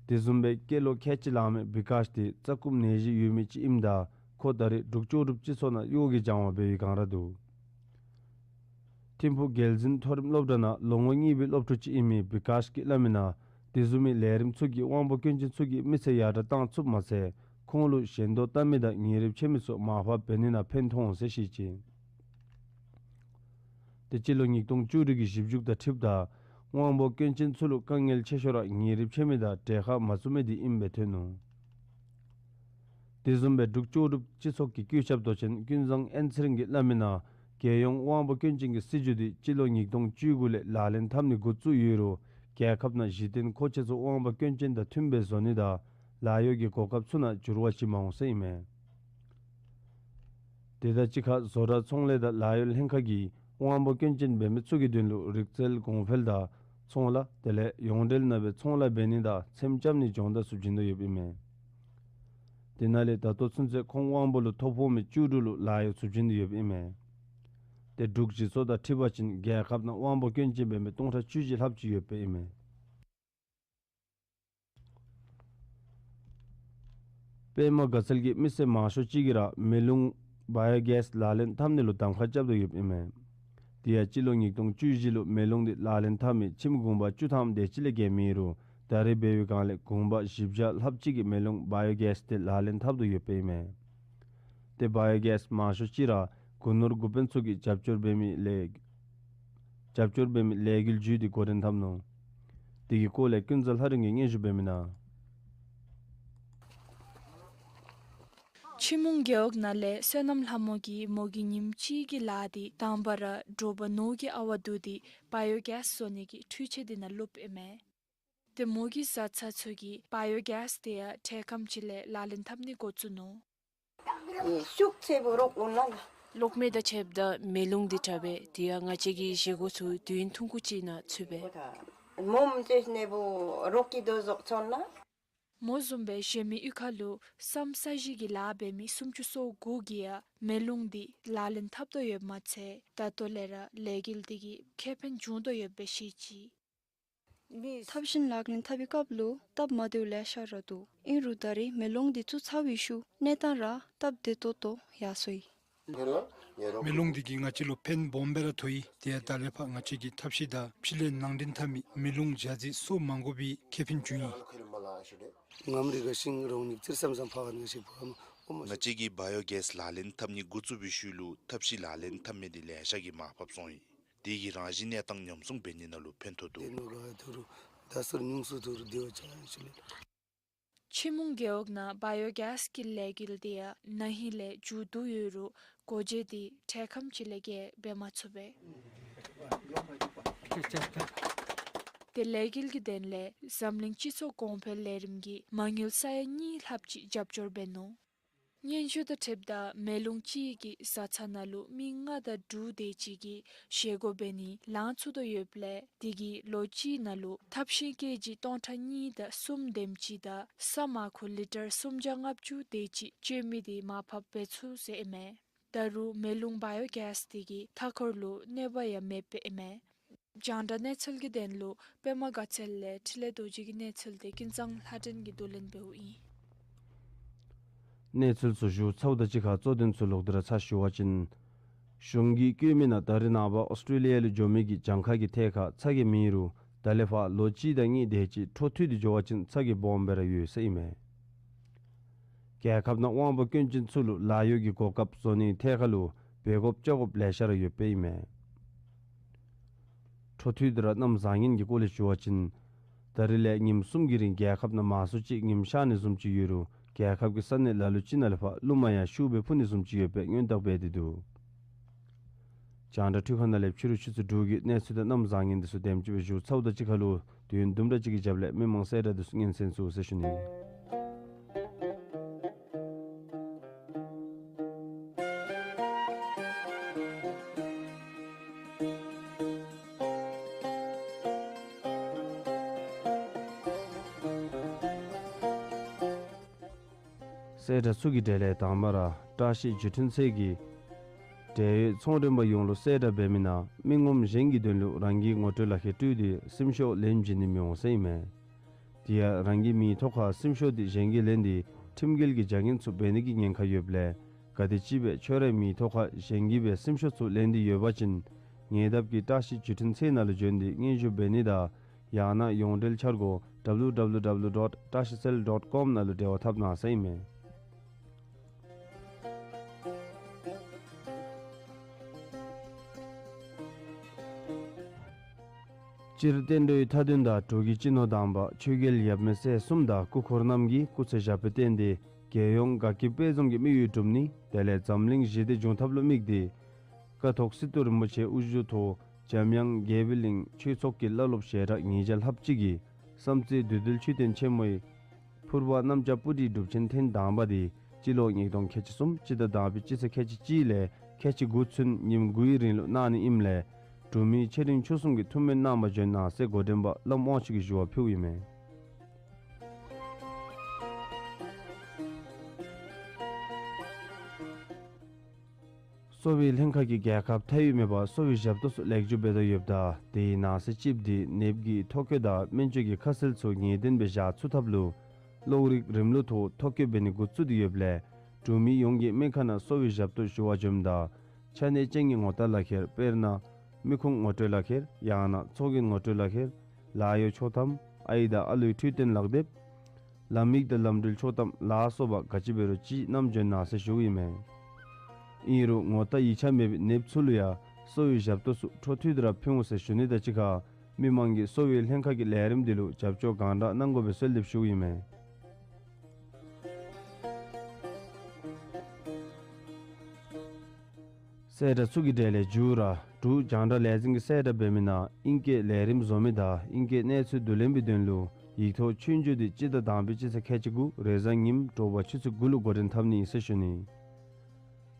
དེ་བཟུམ་སྦེ་སྐྱེས་ལོ་ཁལ་གཅིག་ལང་མི་བི་ཀཱཤ་དེ་རྩ་རྐུབ་ནད་གཞི་ཡོད་མི་ཅིག་ཨིནམ་ད་ཁོ་ད་རེས་འབྲུག་ལྕོགས་གྲུབ་སྤྱི་ཚོགས་ནང་གཡོག་གི་སྦྱང་བ་འབད་བའི་བསྒང་ར་འདུག། ཐིམ་ཕུག་རྒྱལ་འཛིན་མཐོ་རིམ་སློབ་གྲྭ་ནང་ལོ་ངོ་གཉིས་པའི་སློབ་ཕྲུག་ཅིག་ཨིན་མི་བི་ཀཱཤ་གིས་སླབ་མི་ནང་དེ་བཟུམ་མའི་ལས་རིམ་ཚུ་གིས་དབང་པོ་སྐྱོན་ཅན་ཚུ་གི་མི་ཚེ་ཡར་དྲག་བཏང་ཚུགསཔ་མ་ཚད་ཁོང་ལུ་ཞེན་དོགས་བཏང་མི་དང་ཉེ་རིབ་ཆད་མི་ཚུ་མར་ཕབ་འབད་ནི་ནང་ཕན་ཐོགས་འོང་ཟེར་བཤད་ཅི། ཏེ་སྤྱི་ལོ་ཉིས་སྟོང་བཅུ་དྲུག་གི་ཞིབ་འཇུག་དང་འཁྲིལཝ་ད་དབང་པོ་སྐྱོན་ཅན་ཚུ་ལུ་དཀའ་ངལ་ཆེ་ཤོས་ར་ཉེ་རིབ་ཆད་མི་དང་གྲལ་ཁར་མ་བཙུགས་མི་དེ་ཨིནམ་སྦེ་ཐོན་ནུག། དེ་བཟུམ་སྦེ་འབྲུག་ལྕོགས་གྲུབ་སྤྱི་ཚོགས་ཀྱི་བཀོད་ཁྱབ་མདོ་ཆེན་ཀུན་བཟང་ཨེན་ཚེ་རིང་གིས་སླབ་མི་ནང་རྒྱལ་ཡོངས་དབང་པོ་སྐྱོན་ཅན་གྱི་སྲིད་བྱུས་དེ་སྤྱི་ལོ་ཉིས་སྟོང་བཅུ་དགུ་ལས་ལག་ལེན་འཐབ་ནི་འགོ་བཙུགས་ཡོད་རུང་རྒྱལ་ཁབ་ནང་གཞི་རྟེན་མཁོ་ཆས་ཚུ་དབང་པོ་སྐྱོན་ཅན་དང་མཐུནམ་སྦེ་བཟོ་ནི་དང་ལཱ་གཡོག་གི་གོ་སྐབས་ཚུ་ནང་འགྱུར་བ་ཅིག་མ་འོང་ཟེར་ཨིན་མས། དེ་དང་གཅིག་ཁར་བཟོ་གྲྭ་ཚོང་ལས་དང་ལཱ་གཡོག་ལྷན་ཁག་གིས་དབང་པོ་སྐྱོན་ཅན་འབད་མི་ཚུ་གི་དོན་ལུ་རིག་རྩལ་གོང་འཕེལ་དང་ཚོང་ལཱ་དེ་ལས་ཡོངས་འབྲེལ་ནང་སྦེ་ཚོང་ལཱ་འབད་ནི་དང་ཚེམ་རྐྱབ་ནི་སྦྱོང་བརྡར་ཚུ་བྱིན་དོ་ཡོདཔ་ཨིན་མས། དེ་ནང་ལས་ད་ལྟོ་ཚུན་ཚོད་ཁོང་དབང་པོ་ལུ་ཐོ་ཕོག་མི་བཅུ་དྲུག་ལུ་ལཱ་གཡོག་ཚུ་བྱིན་དོ་ཡོདཔ་ཨིན་མས། ཏེ་འབྲུག་སྤྱི་ཚོགས་དང་འཁྲིལ་བ་ཅིན་རྒྱལ་ཁབ་ནང་དབང་པོ་སྐྱོན་ཅན་འབད་མི་སྟོང་ཕྲག་བཅུ་བཞི་ལྷགཔ་ཅིག་ཡོདཔ་ཨིན་མས། པདྨ་དགའ་ཚལ་གྱི་མི་སེར་མང་ཤོས་ཅིག་གིས་ར་མེ་རླུང་བ་ཡོ་གེསི་ལག་ལེན་འཐབ་ནི་ལུ་གདམ་ཁ་རྐྱབ་དོ་ཡོདཔ་ཨིན་མས། དེ་ཡང་སྤྱི་ལོ་ཉིས་སྟོང་བཅུ་བཞི་ལུ་མེ་རླུང་དེ་ལག་ལེན་འཐབ་མི་ཁྱིམ་གུང་པ་བཅུ་ཐམ་དེ་ཅིག་ལས་བརྒལ་མེད་རུང་ད་རེས་འབད་བའི་སྒང་ལས་གུང་པ་བཞི་བརྒྱ་ལྷགཔ་ཅིག་གིས་མེ་རླུང་བ་ཡོ་གེསི་དེ་ལག་ལེན་འཐབ་དོ་ཡོདཔ་ཨིན་མས། ཏེ་བ་ཡོ་གེསི་མང་ཤོས་ཅིག་ར་སྒོ་ནོར་འགོ་དཔོན་ཚུ་གིས་རྒྱབ་སྐྱོར་འབད་མི་ལས་རྒྱབ་སྐྱོར་འབད་མི་ལས་འགུལ་བརྒྱུད་དེ་འགོ་འདྲེན་འཐབ་ནུག། དེ་གི་སྐོར་ལས་ཀུན་བཟང་ལྷ་རིང་གིས་སྙན་ཞུ་འབད་མི་ནང་། ཆུ་མོང་རྒེད་འོག་ནང་ལས་བསོད་ནམས་ལྷ་མོ་གིས་མོ་གི་ཉིནམ་གཅིག་གི་ལཱ་དེ་དང་པ་ར་དྲོ་པ་ནོར་གྱི་ཨ་ཝ་བསྡུ་སྟེ་བ་ཡོ་གེསི་བཟོ་ནི་གི་འཕྲུལ་ཆས་དེ་ནང་བླུགཔ་ཨིན་མས། ཏེ་མོ་གི་བཟའ་ཚང་ཚུ་གིས་བ་ཡོ་གེསི་དེ་ཡང་འཕྲལ་ཁམས་ཅིག་ལས་ལག་ལེན་འཐབ་ནི་འགོ་བཙུགས་ནུག། ཨེ་ཤུགས་ཆེ་བོ་རོགས་འོང་ན་ལགས། གློག་མེ་དང་ཕྱདཔ་ད་མེ་རླུང་འདི་དྲག་པས། དེ་ཡང་ང་བཅས་ཀྱི་བཞེས་སྒོ་ཚུ་དུས་ཡུན་ཐུང་ཀུ་ཅིག་ནང་ཚུད་པས། མོམ་ཅིག་ནེ་བོ་རོགས་ཀྱི་དོ་ཟོག་ཚོང་ན། མོ་བཟུམ་སྦེ་གཞན་མི་གཡུས་ཁ་ལུ་སམ་ས་གཞི་གི་ལཱ་འབད་མི་སུམ་ཅུ་སོ་དགུ་གིས་ཡང་མེ་རླུང་འདི་ལག་ལེན་འཐབ་དོ་ཡོདཔ་མ་ཚད་ད་ལྟོ་ལས་ར་ལས་འགུལ་འདི་གིས་ཁེ་ཕན་བྱུང་དོ་ཡོདཔ་སྦེ་བཤད་ཅི། ཐབས་ཤིང་ལག་ལེན་འཐབ་པའི་སྐབས་ལུ་སྟབས་མ་བདེཝ་ལེ་ཤ་ར་འདུག། ཨིན་རུང་ད་རེས་མེ་རླུང་འདི་བཙུགས་ཚར་བའི་ཤུལ་གནས་སྟངས་ར་སྟབས་བདེ་ཏོག་ཏོ་ཡར་སོ་ཡི། མེ་རླུང་འདི་གིས་ང་བཅས་ལུ་ཕན་སྦོམ་སྦེ་ར་ཐོགས་ཡི། དེ་ཡང་ད་ལས་ཕར་ང་བཅས་ཀྱི་ཐབས་ཤེས་དང་ཕྱི་ལས་ནང་འདྲེན་འཐབ་མི་མེ་རླུང་འཇའ་ཚོན་སོགས་མང་དགོ་པའི་ཁེ་ཕན་བྱུང་ཡི། ང་བཅས་ཀྱིས་བ་ཡོ་གེསི་ལག་ལེན་འཐབ་ནི་འགོ་བཙུགས་པའི་ཤུལ་ལུ་ཐབས་ཤེས་ལག་ལེན་འཐབ་མི་དེ་ལེ་ཤ་གིས་མར་ཕབ་སོང་ཡི། དེ་གིས་རང་བཞིན་གནས་སྟངས་ཉམས་སྲུང་འབད་ནི་ནང་ལུ་ཕན་ཐོགས་འདུག། ཆུ་མོང་རྒེད་འོག་ནང་བ་ཡོ་གེསི་གི་ལས་འགུལ་དེ་ཡང་ན་ཧིང་ལས་མཇུག་བསྡུ་ཡོད་རུང་སྒོ་འབྱེད་དེ་འཕྲལ་ཁམས་ཅིག་ལས་བརྒལ་འབད་མ་ཚུགས་པས། ཏེ་ལས་འགུལ་གྱི་དོན་ལས་འཛམ་གླིང་སྤྱི་ཚོགས་གོང་འཕེལ་ལས་རིམ་གྱི་མ་དངུལ་ས་ཡ་གཉིས་ལྷགཔ་ཅིག་རྒྱབ་སྐྱོར་འབད་ནུག། སྙན་ཞུ་དང་འཁྲིལཝ་ད་མེ་རླུང་ཅིག་གིས་བཟའ་ཚང་ནང་ལུ་མི་ལྔ་དང་དྲུག་དེ་ཅིག་གིས་བཞེས་སྒོ་འབད་ནི་ལང་ཚུགས་དོ་ཡོདཔ་ལས་དེ་གིས་ལོ་གཅིག་ནང་ལུ་ཐབས་ཤེས་ཀེ་ཇི་སྟོང་ཕྲག་གཉིས་དང་གསུམ་དེམ་ཅིག་དང་ས་མར་ཁུ་ལི་ཊར་སུམ་བརྒྱ་ལྔ་བཅུ་དེ་ཅིག་སྤྱོད་མི་དེ་མར་ཕབ་འབད་ཚུགས་ཟེར་ཨིན་མས། ད་རུང་མེ་རླུང་བཱ་ཡོ་གེསི་དེ་གིས་མཐའ་འཁོར་ལུ་གནོད་པ་ཡང་མེདཔ་ཨིན་མས། རྒྱང་བསྒྲགས་གནས་ཚུལ་གྱི་དོན་ལུ་པདྨ་དགའ་ཚལ་ལས་འཕྲིན་ལས་རྡོ་རྗེ་གི་གནས་ཚུལ་དེ་ཀུན་བཟང་ལྷ་སྒྲོན་གྱིས་བསྡུ་ལེན་འབདཝ་ཨིན། གནས་ཚུལ་ཚུ་ཞུ་ཚརཝ་ད་གཅིག་ཁར་གཙོ་དོན་ཚུ་ལོག་སྟེ་ར་ཚར་ཞུ་བ་ཅིན། གཞུང་གིས་བཀོད་མི་ནང་ད་རེས་ནངས་པ་ཨོསི་ཊྲེ་ལི་ཡ་ལུ་འགྱོ་མི་གི་གྱངས་ཁ་གི་ཐད་ཁར་ཚ་གྱང་མེད་རུང་ད་ལས་ཕར་ལོ་གཅིག་དང་གཉིས་དེ་ཅིག་འཕྲོ་མཐུད་དེ་འགྱོ་བ་ཅིན་ཚ་གྱང་སྦོམ་སྦེ་ར་ཡོད་ཟེར་ཨིན་མས། རྒྱལ་ཁབ་ནང་དབང་པོ་སྐྱོན་ཅན་ཚུ་ལུ་ལཱ་གཡོག་གི་གོ་སྐབས་བཟོ་ནིའི་ཐད་ཁར་ལུ་འབད་དགོཔ་བཅོ་དགོཔ་ལེ་ཤ་ར་ཡོདཔ་ཨིན་མས། འཕྲོ་མཐུད་དེ་ར་གནམ་བཟང་ངན་གྱི་སྐོར་ལས་ཞུ་བ་ཅིན། ད་རེས་ལས་ཉིནམ་གསུམ་གྱི་རིང་རྒྱལ་ཁབ་ནང་མང་སུ་ཅིག་ཉིམ་ཤར་ནི་བཟུམ་ཅིག་ཡོད་རུང་རྒྱལ་ཁབ་ཀྱི་ས་གནས་ལ་ལུ་ཅིག་ནང་ལས་ཕར་རླུང་མ་ཡང་ཤུགས་སྦེ་འཕུ་ནི་བཟུམ་ཅིག་ཡོདཔ་སྦེ་སྔོན་བརྡ་འབད་དེ་འདུག། རྒྱང་བསྒྲགས་འཕྲུལ་ཁང་ནང་ལས་ཕྱི་རུ་ཆུ་ཚོད་དྲུག་གི་གནས་ཚུལ་དང་གནམ་བཟང་ངན་དེ་ཚུ་དེམ་ཅིག་སྦེ་ཞུ་ཚརཝ་ད་གཅིག་ཁར་ལུ་དུས་ཡུན་དུམ་གྲ་ཅིག་གི་རྒྱབ་ལས་མི་མང་གསལ་བསྒྲགས་དེ་ཚུ་སྙན་གསན་ཚུགས་ཟེར་ཞུ་ནི། གསལ་བསྒྲགས་ཚུ་གི་གྲས་ལས་དང་པ་ར་བཀྲ་ཤིས་བརྒྱུད་འཕྲིན་ཚད་ཀྱིས་འབྲེལ་ཡོད་ཚོང་མགྲོན་པ་ཡོངས་ལུ་གསལ་བསྒྲགས་འབད་མི་ནང་མི་ངོམ་གཞན་གྱི་དོན་ལུ་རང་གི་ངོ་སྤྲོད་ལག་ཁྱེར་སྤྲོད་དེ་སེམས་ཤོག་ལེན་བྱིན་ནི་མི་འོང་ཟེར་ཨིན་མས། དེ་ཡང་རང་གི་མིང་ཐོག་ཁར་སེམས་ཤོག་དེ་གཞན་གྱིས་ལེན་ཏེ་ཁྲིམས་འགལ་གྱི་བྱ་ངན་ཚུ་འབད་ནི་གི་ཉེན་ཁ་ཡོདཔ་ལས་ག་དེམ་ཅིག་སྦེ་ཁྱོད་རའི་མིང་ཐོག་ཁར་གཞན་གྱིས་སྦེ་སེམས་ཤོག་ཚུ་ལེན་ཏེ་ཡོད་པ་ཅིན་ཉེ་འདབས་ཀྱི་བཀྲ་ཤིས་བརྒྱུད་འཕྲིན་ཚད་ནང་ལུ་བྱོན་ཏེ་སྙན་ཞུ་འབད་ནི་དང་ཡང་ན་ཡོངས་འབྲེལ་འཆར་སྒོ་W W W dot tashicell dot com ནང་ལུ་འབྲེལ་བ་འཐབ་གནང་ཟེར་ཨིན་མས། སྤྱིར་བསྟན་འགྲོའི་མཐའ་དོན་དང་འབྲུག་གི་སྤྱི་ནོར་དམ་པ་ཆོས་རྒྱལ་ཡབ་མེས་སྲས་གསུམ་དང་སྐུ་འཁོར་རྣམས་ཀྱི་སྐུ་ཚེ་ཞབས་པད་བརྟན་ཏེ་རྒྱལ་ཡོངས་དགའ་སྐྱིད་དཔལ་འཛོམས་ཀྱི་དམིགས་ཡུལ་འགྲུབ་ནི་དེ་ལས་འཛམ་གླིང་ཞི་བདེ་འབྱུང་ཐབས་ལུ་དམིགས་ཏེ་ཀཿཐོག་སི་ཏུ་རིན་པོ་ཆེ་དབུ་བཞུགས་ཐོག་འཇམ་དབྱངས་དགྱེས་པའི་གླིང་ཆོས་ཚོགས་ཀྱི་བླ་སློབ་ཞལ་གྲངས་ཉིས་བརྒྱ་ལྷགཔ་ཅིག་གིས་བསམ་རྩེ་བདུད་འདུལ་མཆོད་རྟེན་ཆེན་མོའི་ཕུར་པ་གནམ་ལྕགས་སྤུ་གྲིའི་སྒྲུབ་ཆེན་ཐེངས་དང་པ་དེ་སྤྱི་ལོ་ཉིས་སྟོང་ཁལ་གཅིག་གསུམ་སྤྱི་ཟླ་དང་པའི་སྤྱི་ཚེས་ཁལ་གཅིག་གཅིག་ལས་ཁལ་གཅིག་དགུ་ཚུན་ཉིནམ་དགུའི་རིང་ལུ་གནང་ནི་ཨིནམ་ལས་འབྲུག་མི་ཆེ་འབྲིང་ཆུང་གསུམ་གྱིས་ཐུགས་སྨོན་གནང་བར་བྱོན་གནང་ཟེར་འགོ་འདྲེན་པ་བླམ་དབང་ཕྱུག་གིས་ཞུ་བ་ཕུལཝ་ཨིན་མས། གསོ་བའི་ལྷན་ཁག་གིས་རྒྱལ་ཁབ་མཐའ་དབུས་མེད་པར་གསོ་བའི་ཞབས་ཏོག་ཚུ་ལེགས་འགྱུར་འབད་དོ་ཡོདཔ་ད་དེའི་ནང་གསེས་གཅིགཔོ་དེ་ནདཔ་གི་ཐོ་བཀོད་དང་སྨན་བཅོས་ཀྱི་ཁ་གསལ་ཚུ་ངེས་གཏན་སྦེ་བཞག་ཚུགས་ཐབས་ལུ་གློག་རིག་རིམ་ལུགས་ཐོག་ཐོ་བཀོད་འབད་ནི་འགོ་བཙུགས་ཏེ་ཡོདཔ་ལས་འབྲུག་མི་ཡོངས་ཀྱིས་སྨན་ཁང་ནང་གསོ་བའི་ཞབས་ཏོག་ཞུ་བར་འབྱོནམ་ད་ཆ་གནས་ཅན་གྱི་ངོ་རྟགས་ལག་ཁྱེར་དཔེར་ན་མི་ཁུངས་ངོ་སྤྲོད་ལག་ཁྱེར་ཡང་ན་ཚོགས་རྒྱན་ངོ་སྤྲོད་ལག་ཁྱེར་ལཱ་གཡོག་ཆོག་ཐམ་ཨའི་དང་ཨ་ལུའི་འཕྲུལ་རྟེན་ལག་དེབ་ལམ་ཡིག་དང་ལམ་འགྲུལ་ཆོག་ཐམ་ལ་སོགས་པ་ག་ཅི་འབད་རུང་ཅིག་བསྣམས་འབྱོན་གནང་ཟེར་ཞུཝ་ཨིན་མས། ཨིན་རུང་ངོ་རྟགས་ཡིག་ཆ་མེད་པའི་ནདཔ་ཚུ་ལུ་ཡང་གསོ་བའི་ཞབས་ཏོག་ཚུ་འཕྲོ་མཐུད་དེ་ར་ཕུལ་འོང་ཟེར་ཞུ་ནི་དང་གཅིག་ཁར་མི་མང་གིས་གསོ་བའི་ལྷན་ཁག་གི་ལས་རིམ་འདི་ལུ་རྒྱབ་སྐྱོར་གང་དྲག་གནང་དགོ་པའི་གསོལ་འདེབས་ཞུཝ་ཨིན་མས། གསལ་བསྒྲགས་ཚུ་གི་གྲས་ལས་མཇུག་ར་འབྲུག་རྒྱང་བསྒྲགས་ལས་འཛིན་གྱིས་གསལ་བསྒྲགས་འབད་མི་ནང་ཨིང་སྐད་ལས་རིམ་བཟོ་མི་དང་ཨིང་སྐད་གནས་ཚུལ་བསྡུ་ལེན་པའི་དོན་ལུ་ཡིག་ཐོག་ཆོས་རྒྱུགས་དེ་སྤྱི་ཟླ་དང་པའི་སྤྱི་ཚེས་ཁལ་གཅིག་དགུ་རེས་གཟའ་ཉིམ་དྲོ་པ་ཆུ་ཚོད་དགུ་ལུ་འགོ་འདྲེན་འཐབ་ནི་ཨིན་ཟེར་ཞུ་ནི།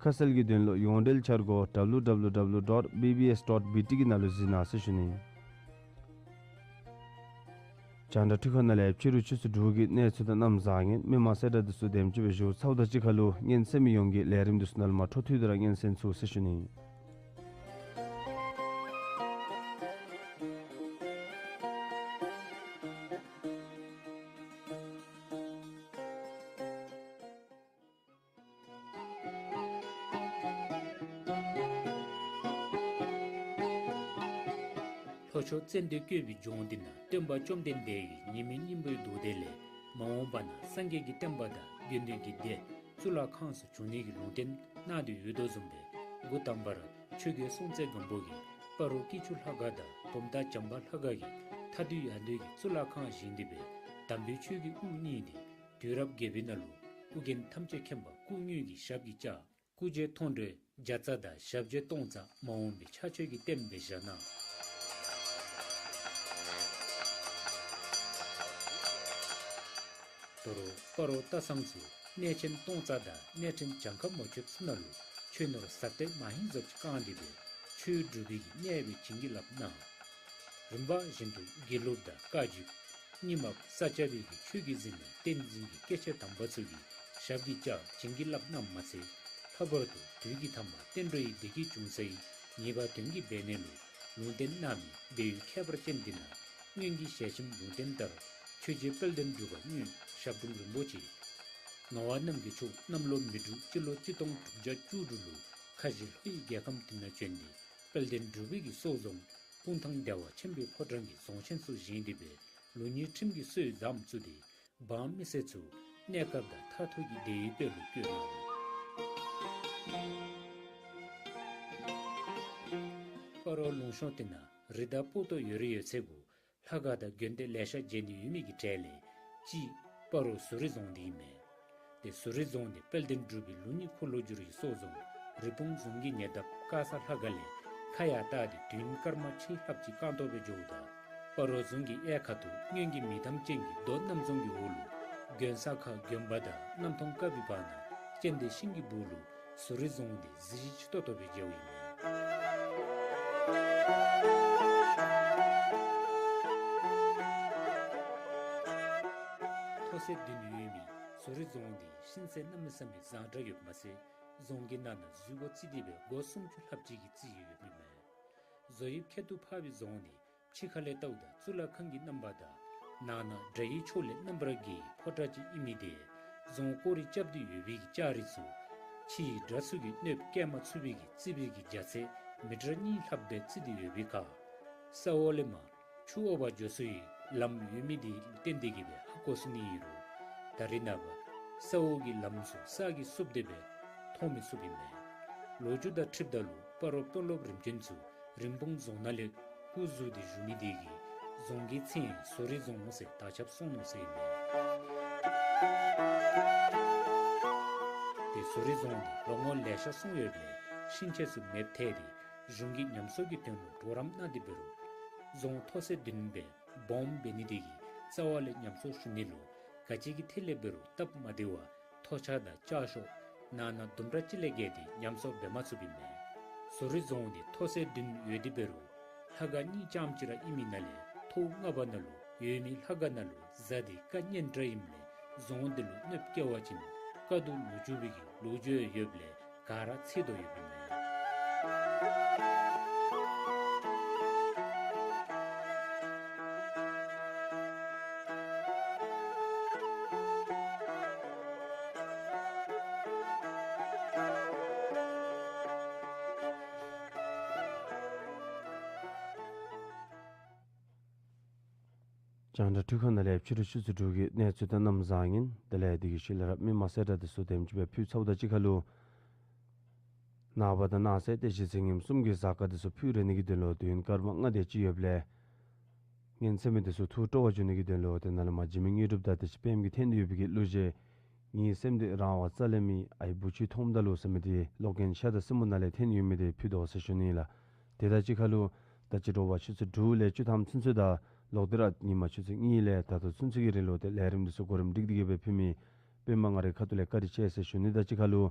ཁ་གསལ་གྱི་དོན་ལུ་ཡོངས་འབྲེལ་འཆར་སྒོ་W W W dot B B S dot B T གི་ནང་ལུ་གཟིགས་གནང་ཟེར་ཞུ་ནི། རྒྱང་བསྒྲགས་འཕྲུལ་ཁང་ནང་ལས་ཕྱི་རུ་ཆུ་ཚོད་དྲུག་གི་གནས་ཚུལ་དང་གནམ་བཟང་ངན་མི་མང་གསལ་བསྒྲགས་དེ་ཚུ་དེམ་ཅིག་སྦེ་ཞུ་ཚརཝ་ད་གཅིག་ཁར་ལུ་སྙན་གསན་མི་ཡོངས་ཀྱིས་ལས་རིམ་དེ་ཚུ་ནང་ལུ་མར་འཕྲོ་མཐུད་དེ་ར་སྙན་གསན་ཚུགས་ཟེར་ཞུ་ནི། ལྷོ་ཕྱོགས་ཙན་དན་བཀོད་པའི་ལྗོངས་འདི་ན་སྟོན་པ་བཅོམ་ལྡན་འདས་ཀྱི་ཉི་མའི་སྙིང་པོའི་རྡོ་རྗེ་ལས་མ་འོངས་པ་ན་སངས་རྒྱས་ཀྱི་བསྟན་པ་དང་དགེ་འདུན་གྱི་སྡེ་གཙུག་ལག་ཁང་སུ་འབྱུང་ནི་གི་ལུང་བསྟན་གནང་སྟེ་ཡོད་དོ་བཟུམ་སྦེ་འགོ་དང་པ་ར་ཆོས་རྒྱལ་སྲོང་བཙན་སྒམ་པོ་གིས་སྤ་རོ་སྐྱིད་ཆུ་ལྷ་ཁང་དང་བུམ་ཐང་བྱམས་པ་ལྷ་ཁང་གི་མཐའ་འདུལ་ཡང་འདུལ་གྱི་གཙུག་ལག་ཁང་བཞེངས་ཏེ་སྦེ་དམ་པའི་ཆོས་ཀྱི་དབུ་བརྙེས་ཏེ་དུས་རབས་བརྒྱད་པའི་ནང་ལུ་ཨོ་རྒྱན་ཐམས་ཅད་མཁྱེན་པ་སྐུ་དངོས་ཀྱི་ཞབས་ཀྱིས་བཅགས། སྐུ་རྗེས་མཐོང་གྲོལ་བརྒྱ་རྩ་དང་ཞབས་རྗེས་སྟོང་རྩ་མ་འོངས་པའི་ཕྱག་མཆོད་ཀྱི་རྟེན་སྦེ་བཞག་གནང་། དོ་རུང་སྤ་རོ་སྟག་ཚང་ཚུ་ གནས་ཆེན་སྟོང་རྩ་དང་གནས་ཕྲན་གྱངས་ཁ་མ་ཆོདཔ་ཚུ་ནང་ལུ་ཆོས་ནོར་ཟབ་གཏེར་མ་ཧིང་ཟབ་ཅིག་བཀང་སྟེ་སྦེ་ཆོས་སྒྲུབ་པའི་གི་གནས་སྦེ་བྱིན་གྱིས་བརླབས་གནང་། རིམ་པ་བཞིན་དུ་དགེ་ལུགས་དང་བཀའ་བརྒྱུད་རྙིང་མ་ས་སྐྱ་པའི་གི་ཆོས་ཀྱི་གཟིགས་ནས་བསྟན་འཛིན་གྱི་སྐྱེས་ཆེན་དམ་པ་ཚུ་གིས་ཞབས་ཀྱིས་བཅགས་བྱིན་གྱིས་བརླབས་གནངམ་མ་ཚད། ལྷག་པར་དུ་དུས་ཀྱི་ཐ་མ་བསྟན་འགྲོ་ཡི་བདེ་སྐྱིད་འབྱུང་སའི་ངེས་པ་དོན་གྱི་སྦས་གནས་ལུ་ལུང་བསྟན་གནང་མི་སྦས་ཡུལ་ཁྱད་པར་ཅན་འདི་ནང་སྔོན་གྱི་ཞལ་ཆེམས་ལུང་བསྟན་ལྟར་ཆོས་རྗེ་དཔལ་ལྡན་འབྲུག་པ་དངོས་ཞབས་དྲུང་རིན་པོ་ཆེ་ངག་དབང་རྣམ་རྒྱལ་མཆོག་གནམ་ལོ་མེ་འབྲུག་སྤྱི་ལོ་གཅིག་སྟོང་དྲུག་བརྒྱ་བཅུ་དྲུག་ལུ་ཁ་བཞི་ལྷོ་ཡི་རྒྱལ་ཁམས་དེ་ནང་བྱོན་ཏེ་དཔལ་ལྡན་འབྲུག་པའི་གི་སོག་རྫོང་སྤུངས་ཐང་བདེ་བ་ཆེན་པོའི་ཕོ་བྲང་གི་རྫོང་ཆེན་སོགས་བཞེངས་ཏེ་སྦེ་ལུགས་གཉིས་ཁྲིམས་ཀྱི་སྲོལ་དམ་བཙུགས་ཏེ་འབངས་མི་སེར་ཚུ་གནས་སྐབས་དང་མཐར་ཐུག་གི་བདེ་བའི་དཔལ་ལུ་བཀོད་གནང་། སྤ་རོ་ལུང་གཤོང་དེ་ནང་རི་དྭགས་སྤུ་ཏོ་ཡོད་རི་ཡོད་ཚད་གུ་ལྷ་ཁང་དང་དགོན་སྡེ་ལེ་ཤ་མཇལ་ནི་ཡོད་མི་གི་གྲས་ལས་གཅིག་སྤ་རོ་ཟུ་རི་རྫོང་འདི་ཨིན་མས། ཏེ་ཟུ་རི་རྫོང་འདི་དཔལ་ལྡན་འབྲུག་པའི་ལུགས་གཉིས་འཁོར་ལོ་བསྒྱུར་བའི་སོག་རྫོང་རི་བོང་རྫོང་གི་ཉེ་འདབས་ཀ་ས་ལྷ་ཁང་ལས་ཁ་ཡར་བལྟ་སྟེ་མདུན་སྐར་མ་ཕྱེད་ལྷགཔ་ཅིག་བཀང་དོ་སྦེ་འགྱོཝ་ད་སྤ་རོ་རྫོང་གི་གཡས་ཁ་ཐུག་སྔོན་གྱི་མེ་དམ་ཅན་གྱི་རྡོ་གནམ་རྫོང་གི་འོག་ལུ་དགོན་ས་ཁ་དགོན་པ་དང་གནམ་ཐོང་དཀར་པོའི་བར་ན་སྤྱན་ལྡན་ཤིང་གི་སྦུག་ལུ་ཟུ་རི་རྫོང་འདི་གཟི་བརྗིད་ཏོག་ཏོ་སྦེ་མཇལཝ་ཨིན་མས། མཐོ་ཚད་བདུན་ཡོད་མི་ཟུ་རི་རྫོང་འདི་ཤིང་ཚད་གནམ་མེད་ས་མེད་བཟང་དྲགས་ཡོདཔ་མ་ཚད་རྫོང་གི་ནང་ན་འཛུལ་སྒོ་བརྩིས་ཏེ་སྦེ་སྒོ་སུམ་ཅུ་ལྷགཔ་ཅིག་གི་རྩིས་ཡོདཔ་ཨིན་མས། བཟོ་དབྱིབས་ཁྱད་དུ་འཕགས་པའི་རྫོང་འདི་ཕྱི་ཁ་ལས་བལྟཝ་ད་གཙུག་ལག་ཁང་གི་རྣམ་པ་དང་ནང་ན་དགྲ་ཡི་ཕྱོགས་ལས་རྣམ་པར་རྒྱལ་བའི་ཕོ་བྲང་ཅིག་ཨིན་མི་དེ་རྫོང་སྐོར་རི་རྐྱབ་སྟེ་ཡོད་པའི་གི་ལྕགས་རི་ཚུ་ཕྱི་ཡི་དགྲ་ཚུ་གིས་གནོདཔ་བཀལ་མ་ཚུགས་པའི་གི་རྩིག་པའི་གི་རྒྱ་ཚད་མི་ཊར་གཉིས་ལྷགཔ་སྦེ་རྩིས་ཏེ་ཡོད་པའི་ཁར་ས་འོག་ལས་མར་ཆུ་འོག་པར་འགྱོ་སའི་ལམ་ཡོད་མི་དེ་ལུ་བརྟེན་ཏེ་གི་སྦེ་ཧ་གོ་ཚུགས་ནི་ཨིན་རུང་ད་རེས་ནངས་པ་ས་འོག་གི་ལམ་ཚུ་ས་གིས་བསུབ་སྟེ་སྦེ་མཐོང་མི་ཚུགསཔ་ཨིན་མས། ལོ་རྒྱུས་དང་འཁྲིལཝ་ད་ལུ་སྤ་རོ་དཔོན་སློབ་རིམ་བྱོན་ཚུ་རིན་སྤུངས་རྫོང་ནང་ལས་སྐུ་ཟུར་ཏེ་བཞུགས་མི་དེ་གིས་རྫོང་གི་མཚན་ཟུ་རི་རྫོང་ཟེར་དར་ཁྱབ་སོང་ནུག་ཟེར་ཨིན་མས། ཏེ་ཟུ་རི་རྫོང་འདི་ལོ་ངོ་ལེ་ཤ་སོང་ཡོདཔ་ལས་ཤིང་ཆས་ཚུ་མེདཔ་ཐལ་ཏེ་གཞུང་གིས་ཉམས་གསོ་གི་དོན་ལུ་གྲོགས་རམ་གནང་སྟེ་འབད་རུང་རྫོང་མཐོ་ཚད་བདུན་སྦེ་སྦོམ་འབད་ནི་དེ་གིས་རྩ་བ་ལས་ཉམས་གསོ་ཞུ་ནི་ལུ་ག་ཅི་གི་ཐད་ལས་འབད་རུང་སྟབས་མ་བདེ་བར་མཐོ་ཆ་དང་ལྕགས་ཤོག་ནང་ན་དུམ་གྲ་ཅིག་ལས་བརྒལ་ཏེ་ཉམས་གསོ་འབད་མ་ཚུགསཔ་ཨིན་མས། ཟུ་རི་རྫོང་འདི་མཐོ་ཚད་བདུན་ཡོད་དེ་འབད་རུང་ལྷ་ཁང་གཉིས་རྐྱངམ་ཅིག་ར་ཨིན་མི་ནང་ལས་ཐོག་ལྔ་པ་ནང་ལུ་ཡོད་མི་ལྷ་ཁང་ནང་ལུ་གཟའ་འདི་བཀའ་གཉན་དྲགས་ཨིནམ་ལས་རྫོང་འདི་ལུ་གནོདཔ་བཀལ་བ་ཅིན་བཀའ་བསྡུ་ལོ་རྒྱུས་པའི་གི་ལོ་རྒྱུས་ཡོདཔ་ལས་ག་ར་ཚད་དོ་ཡོདཔ་ཨིན་མས། རྒྱང་བསྒྲགས་འཕྲུལ་ཁང་ནང་ལས་ཕྱི་རུ་ཆུ་ཚོད་དྲུག་གི་གནས་ཚུལ་དང་གནམ་བཟང་ངན་དེ་ལས་དེ་གི་ཤུལ་ལས་ར་མི་མང་གསལ་བསྒྲགས་དེ་ཚུ་དེམ་ཅིག་སྦེ་ཕུལ་ཚརཝ་ད་གཅིག་ཁར་ལུ་ནངས་པ་དང་གནངས་ཚེ་ཏེ་གཞེས་ཚེས་ཉིནམ་གསུམ་གྱི་གཟའ་སྐར་དེ་ཚུ་ཕུལ་རན་ནི་གི་དོན་ལུ་དུས་ཡུན་སྐར་མ་ལྔ་དེ་ཅིག་ཡོདཔ་ལས་ངན་ཚད་མི་དེ་ཚུ་ཐུགས་སྤྲོ་བ་འབྱུང་ནི་གི་དོན་ལུ་ཏེ་ནཱ་ལས་མར་འཇིགས་མེད་དངོས་གྲུབ་དང་དེ་ཅིག་པདྨ་གིས་འཐེན་ཏེ་ཡོད་པའི་གི་གླུ་གཞས་ངའི་སེམས་འདི་རང་དབང་རྩ་ལས་མེད། ཨའི་བུ་ཁྱོད་མཐོངམ་ད་ལུ་ཟེར་མི་དེ་གློག་རྒྱན་ཤ་དང་སེན་མོ་ནང་ལས་འཐེན་ཡོད་མི་དེ་ཕུལ་དོ་ཟེར་ཞུ་ནི་ལགས། དེ་དང་གཅིག་ཁར་ལུ་ད་ཅི་དྲོ་པ་ཆུ་ཚོད་དྲུག་ལས་བཅུ་ཐམ་ཚུན་ཚོད་དང་ལོག་སྟེ་ར་ཉིན་མ་ཆུ་ཚོད་གཉིས་ལས་ད་ལྟོ་ཚུན་ཚོད་ཀྱི་རིང་ལུ་ཏེ་ལས་རིམ་དེ་ཚུ་གོ་རིམ་སྒྲིག་སྟེ་གི་སྦེ་ཕུལ་མི་པདྨ་ང་རའི་ཁ་ཐུག་ལས་བཀའ་དྲིན་ཆེ་ཟེར་ཞུ་ནི་དང་གཅིག་ཁར་ལུ་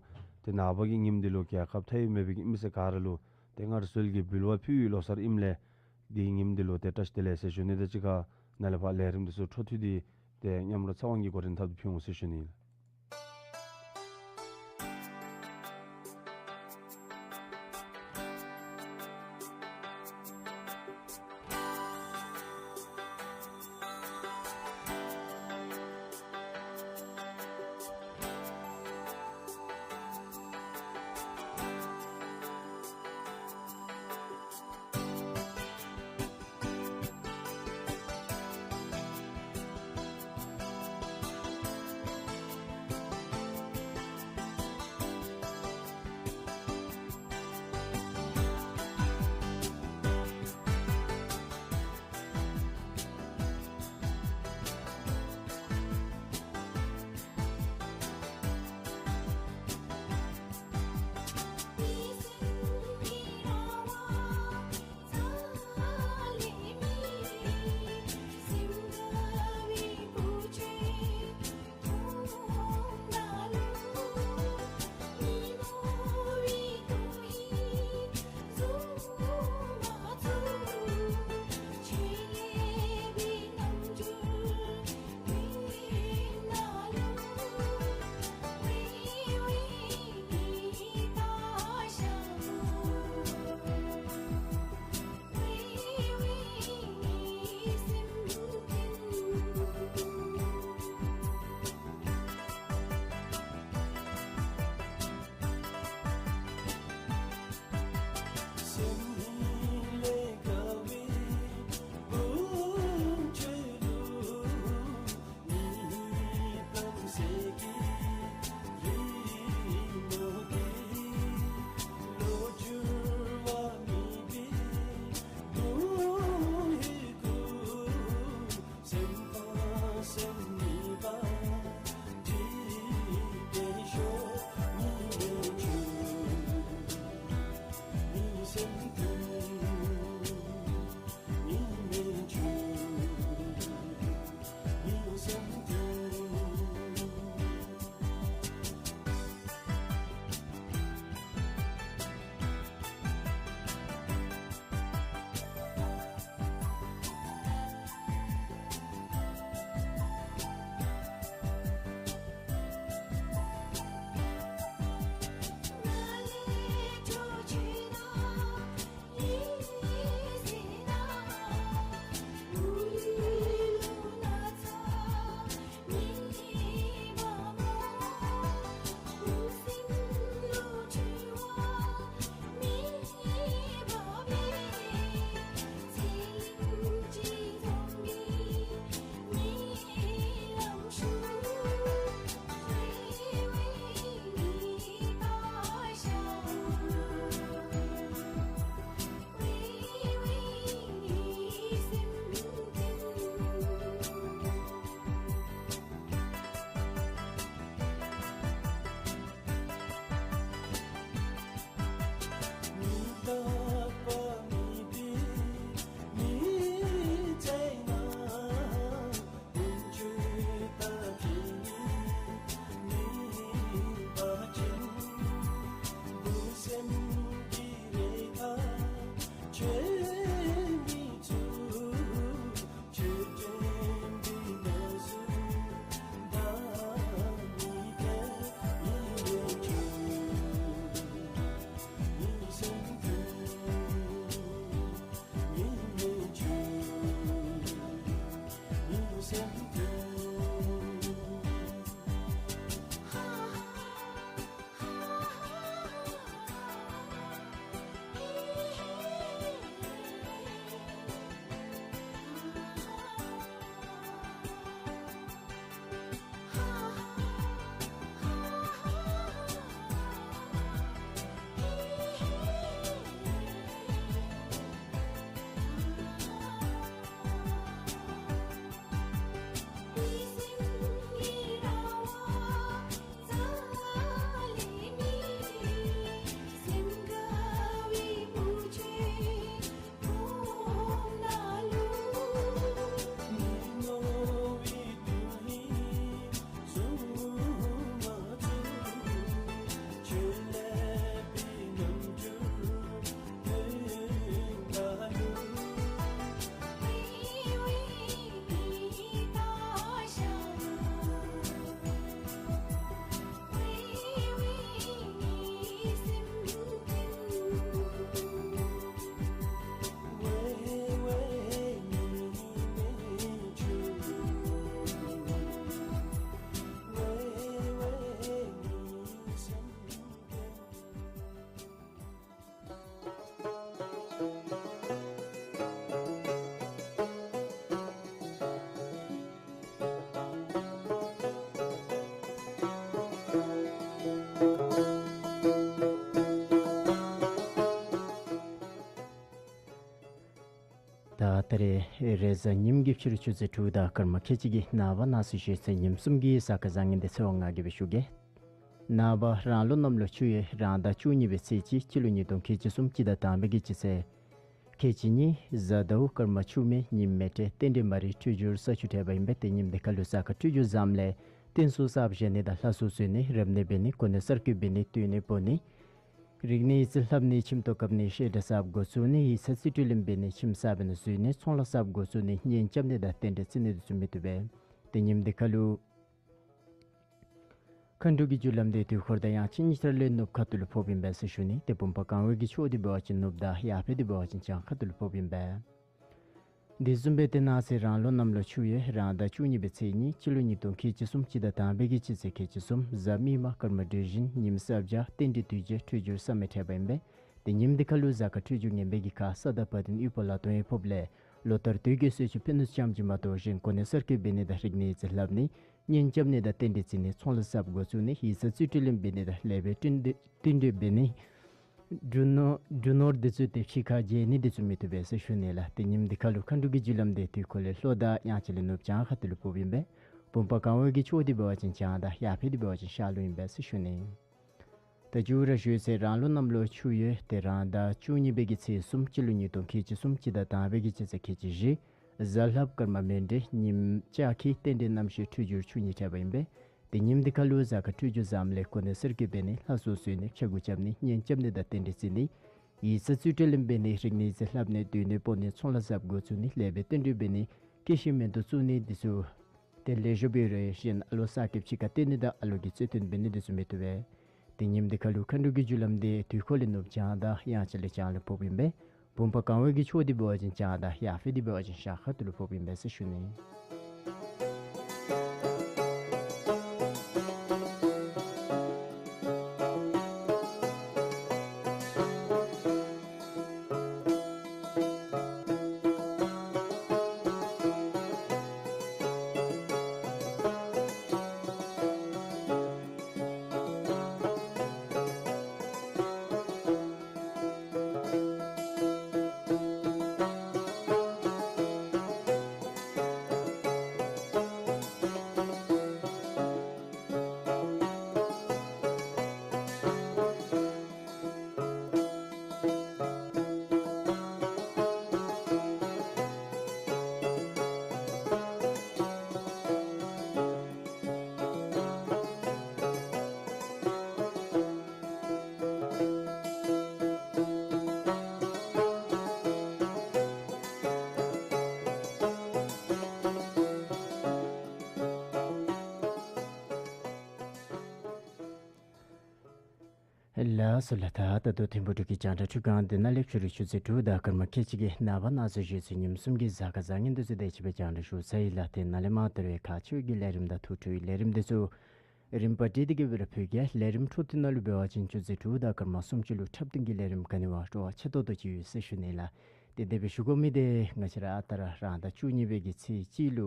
ཏེ་ནངས་པ་གི་ཉིནམ་འདི་ལུ་རྒྱལ་ཁབ་མཐའ་དབུས་མེད་པའི་གི་མི་སེར་ག་ར་ལུ་ཏེ་སྔར་སྲོལ་གྱི་འབུལ་བ་ཕུལ་བའི་ལོ་གསར་ཨིནམ་ལས་དེའི་ཉིནམ་འདི་ལུ་ཏེ་བཀྲ་ཤིས་བདེ་ལེགས་ཟེར་ཞུ་ནི་དང་གཅིག་ཁར་ནཱ་ལས་ཕར་ལས་རིམ་དེ་ཚུ་འཕྲོ་མཐུད་དེ་ཏེ་མཉམ་རོགས་ཚེ་དབང་གིས་གོ་རིམ་ཐོག་ཏུ་ཕུལ་འོང་ཟེར་ཞུ་ནི་ལགས། རེས་གཟའ་ཉིམ་གི་ཕྱི་རུ་ཆུ་ཚོད་དྲུག་དང་སྐར་མ་ཁལ་གཅིག་གི་ནངས་པ་གནངས་ཚེ་ཞོགས་ཚེས་ཉིནམ་གསུམ་གྱི་གཟའ་སྐར་བཟང་ངན་དེ་ཚེ་དབང་ང་གིས་སྦེ་ཞུ་གེ། ནངས་པ་རང་ལོ་གནམ་ལོ་ཆུ་ཡོས་རང་ཟླ་བཅུ་གཉིས་པའི་ཚེས་གཅིག་སྤྱི་ལོ་ཉིས་སྟོང་ཁལ་གཅིག་གསུམ་སྤྱི་ཟླ་དང་པའི་གི་སྤྱི་ཚེས། ཁལ་གཅིག་གཉིས་གཟའ་ཟླཝ་སྐར་མ་ཆུ་མེ་ཉིམ་མེ་སྤྲེལ་རྟེན་འབྲེལ་མ་རིག་འཕྲོད་སྦྱོར་ས་ཆུ་འཕྲད་པ་ཨིན་པས། ཏེ་ཉིནམ་འདི་ཁ་ལུ་གཟའ་སྐར་འཕྲོད་སྦྱོར་བཟངམ་ལས་རྟེན་གསུམ་གསརཔ་བཞེངས་ནི་དང་ལྷ་གསུམ་གསོལ་ནི་རབ་གནས་འབད་ནི་གོ་གནས་གསར་བསྐོ་འབད་ནི་སྡོད་གནས་སྤོ་ནི་རིག་གནས་ཡིག་རྩིས་ལྷབ་ནི་ཁྱིམ་ཐོག་བཀབ་ནི་བཤད་གྲྭ་གསརཔ་འགོ་བཙུགས་ནི་ཡིག་ཚང་རྩིས་སྤྲོད་ལེན་འབད་ནི་ཁྱིམ་གསརཔ་ནང་འཛུལ་ནི་ཚོང་ལཱ་གསརཔ་འགོ་བཙུགས་ནི་གཉེན་རྐྱབ་ནི་དང་རྟེན་འབྲེལ་བརྩི་ནི་དེ་ཚུ་མི་བཏུབ་པས། ཏེ་ཉིནམ་འདི་ཁ་ལུ་མཁའ་འགྲོ་གི་རྒྱུ་ལམ་དེ་དུས་འཁོར་དང་དབྱངས་ཅན་གཉིས་ཆ་ར་ལས་ནུབ་ཁ་ཐུག་ལུ་ཕོགཔ་ཨིན་པས་ཟེར་ཞུ་ནི། ཏེ་བུམ་པ་གང་བའི་གི་ཕྱོགས་དེ་འབད་བ་ཅིན་ནུབ་དང་ཡར་ཕེབས་དེ་འབད་བ་ཅིན་བྱང་ཁ་ཐུག་ལུ་ཕོགཔ་ཨིན་པས། དེ་བཟུམ་སྦེ་ཏེ་གནངས་ཚེ་རང་ལོ་གནམ་ལོ་ཆུ་ཡོས་རང་ཟླ་བཅུ་གཉིས་པའི་ཚེས་གཉིས་སྤྱི་ལོ་ཉིས་སྟོང་ཁལ་གཅིག་གསུམ་སྤྱི་ཟླ་དང་པའི་གི་སྤྱི་ཚེས་ཁལ་གཅིག་གསུམ་གཟའ་མིག་དམར་སྐར་མ་སྦྲུལ་བཞིན་ཉིམ་གསརཔ་རྟེན་འབྲེལ་དུས་བྱས་འཕྲོད་སྦྱོར་བཟང་མི་འཕྲད་པ་ཨིན་པས། ཏེ་ཉིནམ་འདི་ཁ་ལུ་གཟའ་སྐར་འཕྲོད་སྦྱོར་ངན་པའི་གི་ཁར་ས་དང་བ་དན་དབུལ་པོ་ལ་དོན་ཡོད་ཕོགཔ་ལས་ལོ་ལྟར་དུས་ཀྱི་གསོལ་མཆོད་ཕུལ་ནི་ཙམ་ཅིག་མ་གཏོགས་གཞན་གོ་གནས་གསར་བསྐོ་འབད་ནི་དང་རིག་གནས་ཡིག་རྩིས་ལྷབ་ནི་གཉེན་རྐྱབ་ནི་དང་རྟེན་འབྲེལ་བརྩི་ནི་ཚོང་ལཱ་གསརཔ་འགོ་བཙུགས་ནི་ཡིག་ཚང་རྩིས་སྤྲོད་ལེན་འབད་ནི་དང་ལེགས་པའི་བསྟུན་གྲོས་བསྟུན་གྲོས་འབད་ནི་འབྲུ་ནོར་འབྲུ་ནོར་དེ་ཚུ་ཏེ་ཕྱི་ཁར་བརྗེ་ནི་དེ་ཚུ་མི་བཏུབ་པས་ཟེར་ཞུ་ནི་ལགས། ཏེ་ཉིནམ་འདི་ཁ་ལུ་མཁའ་འགྲོ་གི་རྒྱུ་ལམ་དེ་དུས་འཁོར་ལས་ལྷོ་དང་དབྱངས་ཅན་ལས་ནུབ་བྱང་ཁ་ཐུག་ལུ་ཕོགཔ་ཨིན་པས། བུམ་པ་གང་བའི་གི་ཕྱོགས་དེ་འབད་བ་ཅིན་བྱང་དང་ཡར་ཕེབས་དེ་འབད་བ་ཅིན་ཤར་ལུ་ཨིན་པས་ཟེར་ཞུ་ནི། ད་མཇུག་ར་ཞོགས་ཚེས་རང་ལོ་གནམ་ལོ་ཆུ་ཡོས་ཏེ་རང་ཟླ་བཅུ་གཉིས་པའི་གི་ཚེས་གསུམ་སྤྱི་ལོ་ཉིས་སྟོང་ཁལ་གཅིག་གསུམ་སྤྱི་ཟླ་དང་པའི་གི་སྤྱི་ཚེས་ཁལ་གཅིག་བཞི་གཟའ་ལྷགཔ་སྐར་མ་མེ་སྤྲེལ་ཉིམ་ལྕགས་ཁྱི་རྟེན་འབྲེལ་རྣམ་ཤེས་འཕྲོད་སྦྱོར་ཆུ་གཉིས་འཕྲད་པ་ཨིན་པས། ཏེ་ཉིནམ་འདི་ཁ་ལུ་གཟའ་སྐར་འཕྲོད་སྦྱོར་བཟངམ་ལས་གོ་གནས་གསར་བསྐོ་འབད་ནི་ལྷ་གསུམ་གསོལ་ནི་ཕྱག་མགུ་རྐྱབ་ནི་གཉེན་རྐྱབ་ནི་དང་རྟེན་འབྲེལ་བརྩི་ནི་ཡིག་ཚང་རྩིས་སྤྲོད་ལེན་འབད་ནི་རིག་གནས་ཡིག་རྩིས་ལྷབ་ནི་སྡོད་གནས་སྤོ་ནི་ཚོང་ལཱ་གསརཔ་འགོ་བཙུགས་ནི་ལེགས་པའི་བསྟུན་གྲོས་འབད་ནི་སྐྱེད་ཤིང་མེ་ཏོག་བཙུགས་ནི་དེ་ཚུ་ཏེ་ལེགས་ཤོམ་འབད་རུང་གཞན་ཨ་ལོ་གསར་སྐྱེས་ཕྱི་ཁར་བཏོན་ནི་དང་ཨ་ལོ་གི་རྩོད་དོན་འབད་ནི་དེ་ཚུ་མི་བཏུབ་པས། ཏེ་ཉིནམ་འདི་ཁ་ལུ་མཁའ་འགྲོ་གི་རྒྱུ་ལམ་དེ་དུས་འཁོར་ལས་ནུབ་བྱང་དང་དབྱངས་ཅན་ལས་བྱང་ལུ་ཕོགཔ་ཨིན་པས། བུམ་པ་གང་བའི་གི་ཕྱོགས་དེ་འབད་བ་ཅིན་བྱང་དང་ཡར་ཕེབས་དེ་འབད་བ་ཅིན་ཤར་ཁ་ཐུག་ལུ་ཕོགཔ་ཨིན་པས་ཟེར་ཞུ་ནི། ལགས་སོ་ལགས། ད་ད་ལྟོ་ཐིམ་ཕུག་འབྲུག་གི་རྒྱང་བསྒྲགས་ཁྲི་ཁང་འདི་ནང་ལས་ཕྱི་རུ་ཆུ་ཚོད་དྲུག་དང་སྐར་མ་ཁལ་གཅིག་གི་ནངས་པ་གནངས་ཚེ་ཞོགས་ཚེས་ཉིནམ་གསུམ་གྱི་གཟའ་སྐར་བཟང་ངན་དེ་ཚུ་དེ་ཅིག་སྦེ་རྒྱང་བསྒྲགས་ཞུ་ཚར་ཡི་ལགས། ཏེ་ནཱ་ལས་མར་ད་རེས་ཁག་ཆེ་བའི་གི་ལས་རིམ་དེ་ཚུ་རིམ་པ་སྒྲིག་སྟེ་གི་སྦེ་ར་ཕུལ་གེ། ལས་རིམ་འཕྲོ་མཐུད་ནང་ལུ་འབད་བ་ཅིན་ཆུ་ཚོད་དྲུག་དང་སྐར་མ་སུམ་ཅུ་ལུ་འཁྲབ་སྟོན་གྱི་ལས་རིམ་ག་ནི་བ་སྤྲོ་བ་ཆེ་ཏོག་ཏོ་ཅིག་ཡོད་ཟེར་ཞུ་ནི་ལགས། ཏེ་དེ་སྦེ་ཞུ་དགོ་མི་དེ་ང་བཅས་ར་ཨ་རྟག་ར་རང་ཟླ་བཅུ་གཉིས་པའི་གི་ཚེས་གཅིག་ལུ་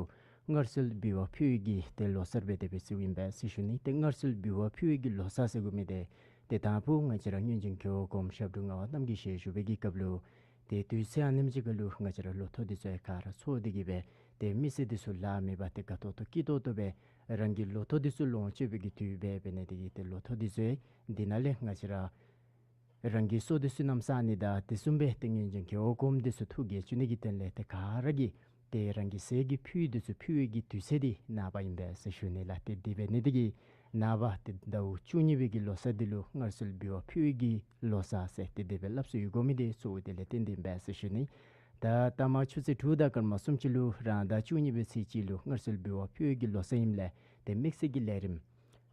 སྔར་སྲོལ་འབུལ་བ་ཕུལ་བའི་གི་ཏེ་ལོ་གསར་སྦེ་དེ་སྦེ་བརྩིཝ་ཨིན་པས་ཟེར་ཞུ་ནི། ཏེ་སྔར་སྲོལ་འབུལ་བ་ཕུལ་བའི་གི་ལོ་གསར་ཟེར་དགོ་མི་དེ་ཏེ་དང་ཕུ་ང་བཅས་ར་སྔོན་བྱོན་རྒྱལ་བ་གོངམ་ཞབས་དྲུང་ངག་དབང་རྣམ་རྒྱལ་ཞལ་བཞུགས་པའི་གི་སྐབས་ལུ་ཏེ་དུས་ཚོད་ཨ་ནེམ་ཅིག་ཁ་ལུ་ང་བཅས་ར་ལོ་ཐོག་འདི་ཚུ་ཡང་ག་ར་ཚོགས་ཏེ་གི་སྦེ་ཏེ་མི་སེར་འདི་ཚུ་ལཱ་མེད་པར་ཏེ་དགའ་ཏོག་ཏོ་སྐྱིད་ཏོག་ཏོ་སྦེ་རང་གི་ལོ་ཐོག་འདི་ཚུ་ལོངས་སྤྱོད་པའི་གི་དུས་འབད་འབད་ནི་དེ་གིས་ཏེ་ལོ་ཐོག་འདི་ཚུ་ཡང་འདི་ནང་ལས་ང་བཅས་ར་རང་གི་སྲོག་འདི་བསོད་ནམས་བསག་ནི་དང་དེ་བཟུམ་སྦེ་ཏེ་སྔོན་བྱོན་རྒྱལ་བ་གོངམ་འདི་ཚུ་ཐུགས་དགྱེས་བཅུག་ནི་གི་དོན་ལས་ཏེ་ག་ར་གིས་ཏེ་རང་གི་ཟས་ཀྱི་ཕུད་འདི་ཚུ་ཕུལ་བའི་གི་དུས་ཚོད་འདི་ནངས་པ་ཨིན་པས་ཟེར་ཞུ་ནི་ལགས། ཏེ་དེ་འབད་ནི་དེ་གིས་ནངས་པ་ཏེ་ཟླཝ་བཅུ་གཉིས་པའི་གི་ལོ་གསར་འདི་ལུ་སྔར་སྲོལ་འབུལ་བ་ཕུལ་བའི་གི་ལོ་གསར་ཟེར་ཏེ་དེ་སྦེ་སླབ་སྲོལ་ཡོད་དགོ་མི་དེ་གཙོ་བོ་དེ་ལས་བརྟེན་ཏེ་ཨིན་པས་ཟེར་ཞུ་ནི། ད་ད་མ་ཆུ་ཚོད་དྲུག་དང་སྐར་མ་སུམ་ཅུ་ལུ་རང་ཟླ་བཅུ་གཉིས་པའི་ཚེས་གཅིག་ལུ་སྔར་སྲོལ་འབུལ་བ་ཕུལ་བའི་གི་ལོ་གསར་ཨིནམ་ལས་ཏེ་དམིགས་བསལ་གྱི་ལས་རིམ་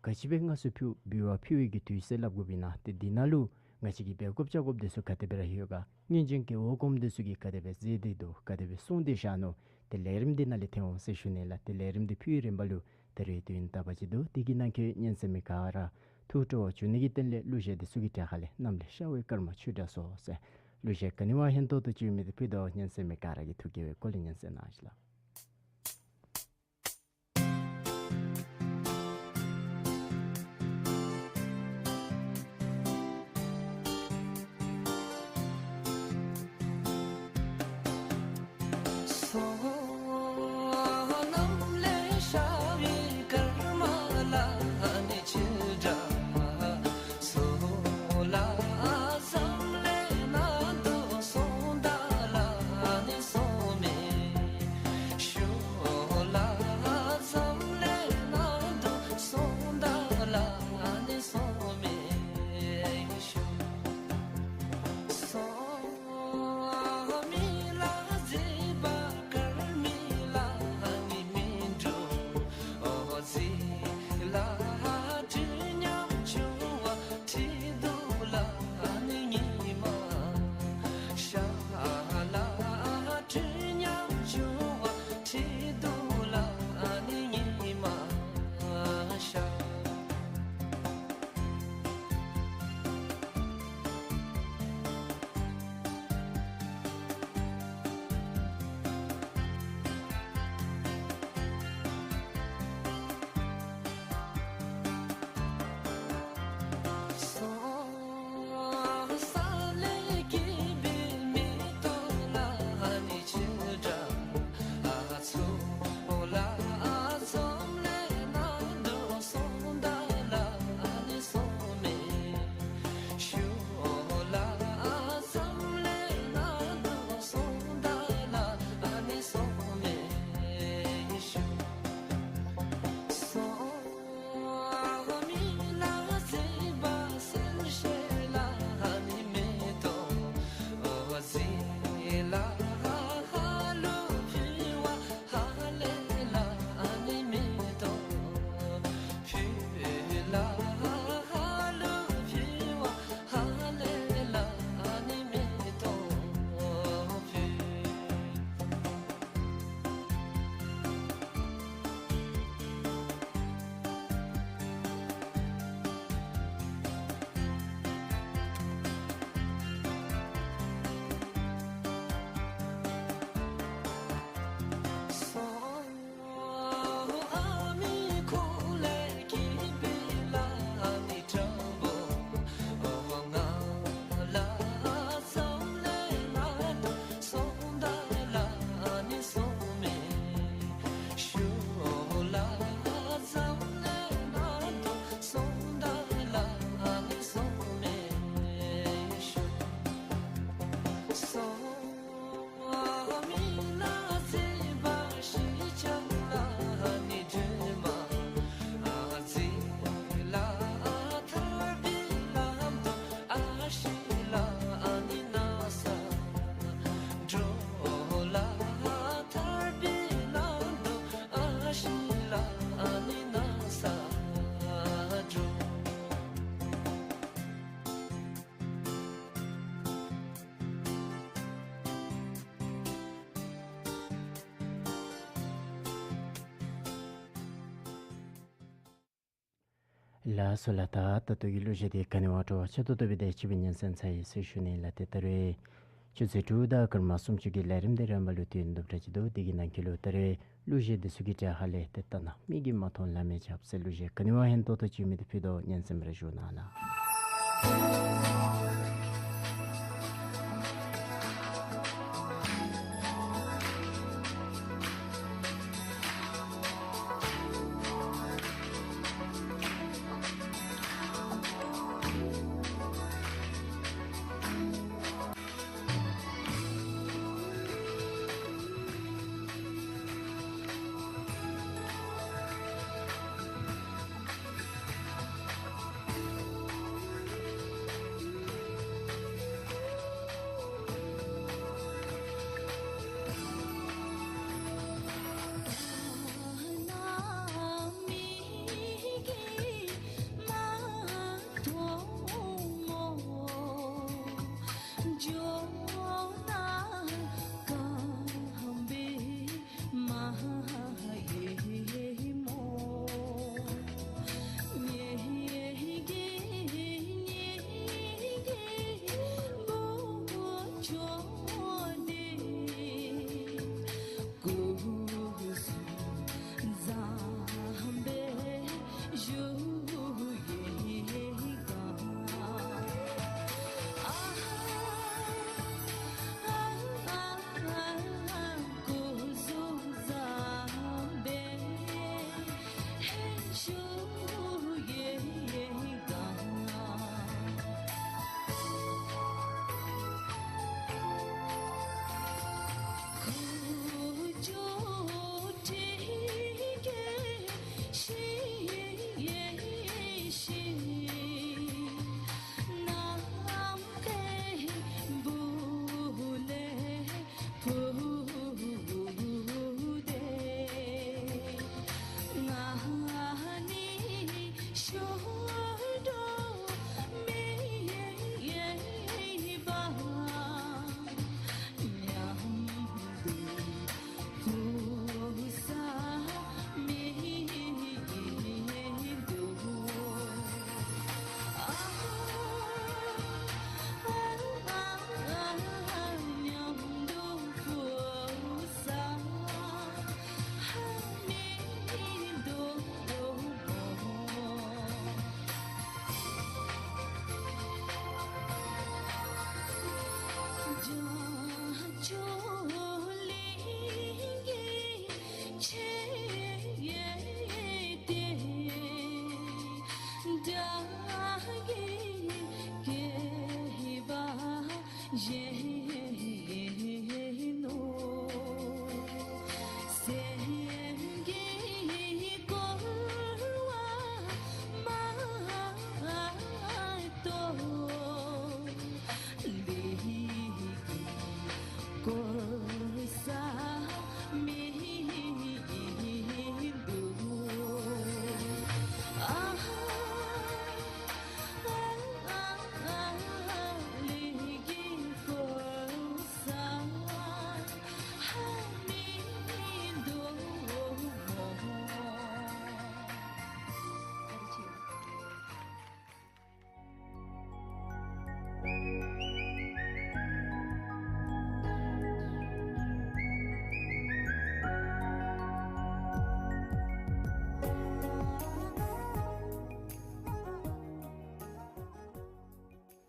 ག་ཅི་སྦེ་སྔར་སྲོལ་ཕུལ་འབུལ་བ་ཕུལ་བའི་གི་དུས་ཚོད་སླབ་དགོཔ་ཨིན་ན་ཏེ་འདི་ནང་ལུ་ང་བཅས་ཀྱིས་འབད་དགོཔ་བྱ་དགོཔ་འདི་ཚུ་ག་དེ་སྦེ་ར་ཡོད་ག། སྔོན་བྱོན་རྒྱལ་བ་གོངམ་འདི་ཚུ་གིས་ག་དེ་སྦེ་མཛད་དེ་འདུག། ག་དེ་སྦེ་གསུངས་ཏེ་བཞག་ནུག། ཏེ་ལས་རིམ་འདི་ནང་ལས་ཐོན་འོང་ཟེར་ཞུ་ནི་ལགས། ཏེ་ལས་རིམ་འདི་ཕུལ་བའི་རིམ་པ་ལུ་ད་རེས་དུས་ཡུན་ད་བ་ཅིག་འདུག། དེ་གི་ནང་འཁོད་ཉན་གསན་མི་ག་ར་ཐུགས་སྤྲོ་བ་བྱུང་ནི་གི་དོན་ལས་གླུ་གཞས་འདི་ཚུ་གི་གྲས་ཁ་ལས་གནམ་ལས་ཤར་བའི་སྐར་མ་ཆུ་འདྲ་སོང་ཟེར་གླུ་གཞས་ག་ནི་བ་ཧན་ཏོང་ཏོ་ཅིག་ཡོད་མི་འདི་ཕུལ་དོ། ཉན་གསན་མི་ག་ར་གིས་ཐུགས་དགྱེས་པའི་སྒོ་ལས་ཉན་གསན་གནང་ཞིག་ལགས། ལགས་སོ་ལགས། ད་ད་ལྟོ་གི་གླུ་གཞས་འདི་ག་ནི་བ་འགྲོ་ཆ་ཏོག་ཏོ་སྦེ་ཏེ་ཅིག་སྦེ་ཉན་གསན་ཚར་ཡི་ཟེར་ཞུ་ནི་ལགས། ཏེ་ད་རེས་ཆུ་ཚོད་དྲུག་དང་སྐར་མ་སུམ་ཅུ་གི་ལས་རིམ་འདི་ར་མར་ལུ་ཏེ་ཐོན་དོ་བཟུམ་ཅིག་འདུག། དེ་གི་ནང་འཁོད་ལུ་ད་རེས་གླུ་གཞས་འདི་ཚུ་གི་གྲས་ཁ་ལས་ཏེ་ད་ནཱ་མིག་གིས་མ་མཐོང་ལམ་མས་འཇབ་ཟེར་གླུ་གཞས་ག་ནི་བ་ཧན་ཏོང་ཏོ་ཅིག་མི་འདི་ཕུལ་དོ། ཉན་གསན་པར་ཞུ་གནང་ལགས།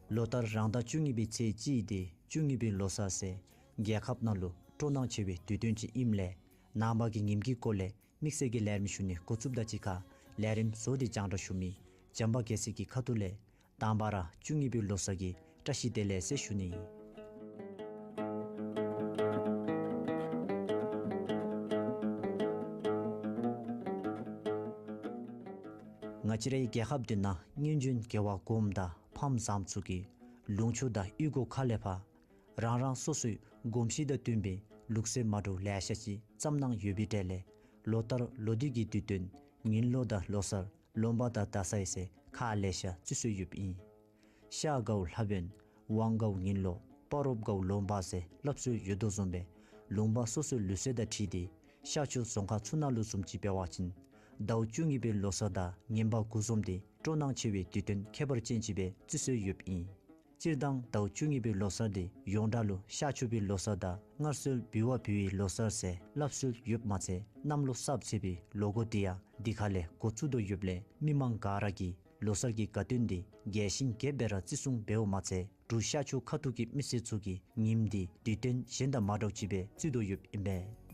ལོ་ལྟར་རང་ཟླ་བཅུ་གཉིས་པའི་ཚེས་གཅིག་འདི་བཅུ་གཉིས་པའི་ལོ་གསར་ཟེར་རྒྱལ་ཁབ་ནང་ལུ་སྤྲོ་སྣང་ཆེ་བའི་དུས་སྟོན་ཅིག་ཨིནམ་ལས་ནངས་པ་གི་ཉིནམ་གྱི་སྐོར་ལས་དམིགས་བསལ་གྱི་ལས་རིམ་ཞུ་ནི་འགོ་བཙུགསཔ་ད་གཅིག་ཁར་ལས་རིམ་བཟོ་སྟེ་རྒྱང་བསྒྲགས་ཞུ་མི་བྱམས་པ་རྒྱལ་མཚན་གྱི་ཁ་ཐུག་ལས་དང་པ་ར་བཅུ་གཉིས་པའི་ལོ་གསར་གྱི་བཀྲ་ཤིས་བདེ་ལེགས་ཟེར་ཞུ་ནི་ཨིན། ང་བཅས་རའི་རྒྱལ་ཁབ་འདི་ནང་སྔོན་བྱོན་རྒྱལ་བ་གོངམ་དང་ཕམ་བཟངམ་ཚུ་གིས་ལུང་ཕྱོགས་དང་གཡུས་སྒོ་ཁག་ལས་ཕར་རང་རང་སོ་སོའི་གོམས་གཤིས་དང་བསྟུན་པའི་ལུགས་སྲོལ་མ་འདྲཝ་ལེ་ཤ་ཅིག་བརྩམས་གནང་ཡོད་པའི་གྲས་ལས་ལོ་ལྟར་ལོ་དུས་ཀྱི་དུས་སྟོན་ཉིན་ལོ་དང་ལོ་གསར་ལོང་བ་དང་ཟླ་གསར་ཟེར་ཁག་ལེ་ཤ་བརྩི་སྲོལ་ཡོདཔ་ཨིན། ཤར་དགའཝ་ལྷ་བོན། ཝང་དགའཝ་ཉིན་ལོ། སྤ་རོཔ་དགའཝ་ལོང་བ་ཟེར་སླབ་སྲོལ་ཡོད་དོ་བཟུམ་སྦེ་ལུང་པ་སོ་སོའི་ལུགས་སྲོལ་དང་འཁྲིལ་ཏེ་ཤར་ཕྱོགས་རྫོང་ཁག་ཚུ་ནང་ལུ་བཟུམ་ཅིག་འབད་བ་ཅིན་ཟླཝ་བཅུ་གཉིས་པའི་ལོ་གསར་དང་ངན་པ་དགུ་འཛོམས་ཏེ་སྤྲོ་སྣང་ཆེ་བའི་དུས་སྟོན་ཁྱད་པར་ཅན་ཅིག་སྦེ་བརྩི་སྲོལ་ཡོདཔ་ཨིན། སྤྱིར་བཏང་ཟླཝ་བཅུ་གཉིས་པའི་ལོ་གསར་འདི་ཡོངས་གྲགས་ལུ་ཤར་ཕྱོགས་པའི་ལོ་གསར་དང་སྔར་སྲོལ་འབུལ་བ་འབུལ་བའི་ལོ་གསར་ཟེར་སླབ་སྲོལ་ཡོདཔ་མ་ཚད་གནམ་ལོ་གསརཔ་ཚེས་པའི་ལོ་འགོ་འདི་ཡང་འདི་ཁ་ལས་འགོ་བཙུགས་དོ་ཡོདཔ་ལས་མི་མང་ག་ར་གིས་ལོ་གསར་གྱི་དགའ་སྟོན་འདི་རྒྱས་ཤིང་རྒྱསཔ་སྦེ་ར་བརྩི་སྲུང་འབདཝ་མ་ཚད་འབྲུག་ཤར་ཕྱོགས་ཁ་ཐུག་གི་མི་སེར་ཚུ་གིས་ཉིནམ་འདི་དུས་སྟོན་གཞན་དང་མ་འདྲཝ་ཅིག་སྦེ་བརྩི་དོ་ཡོདཔ་ཨིན་པས།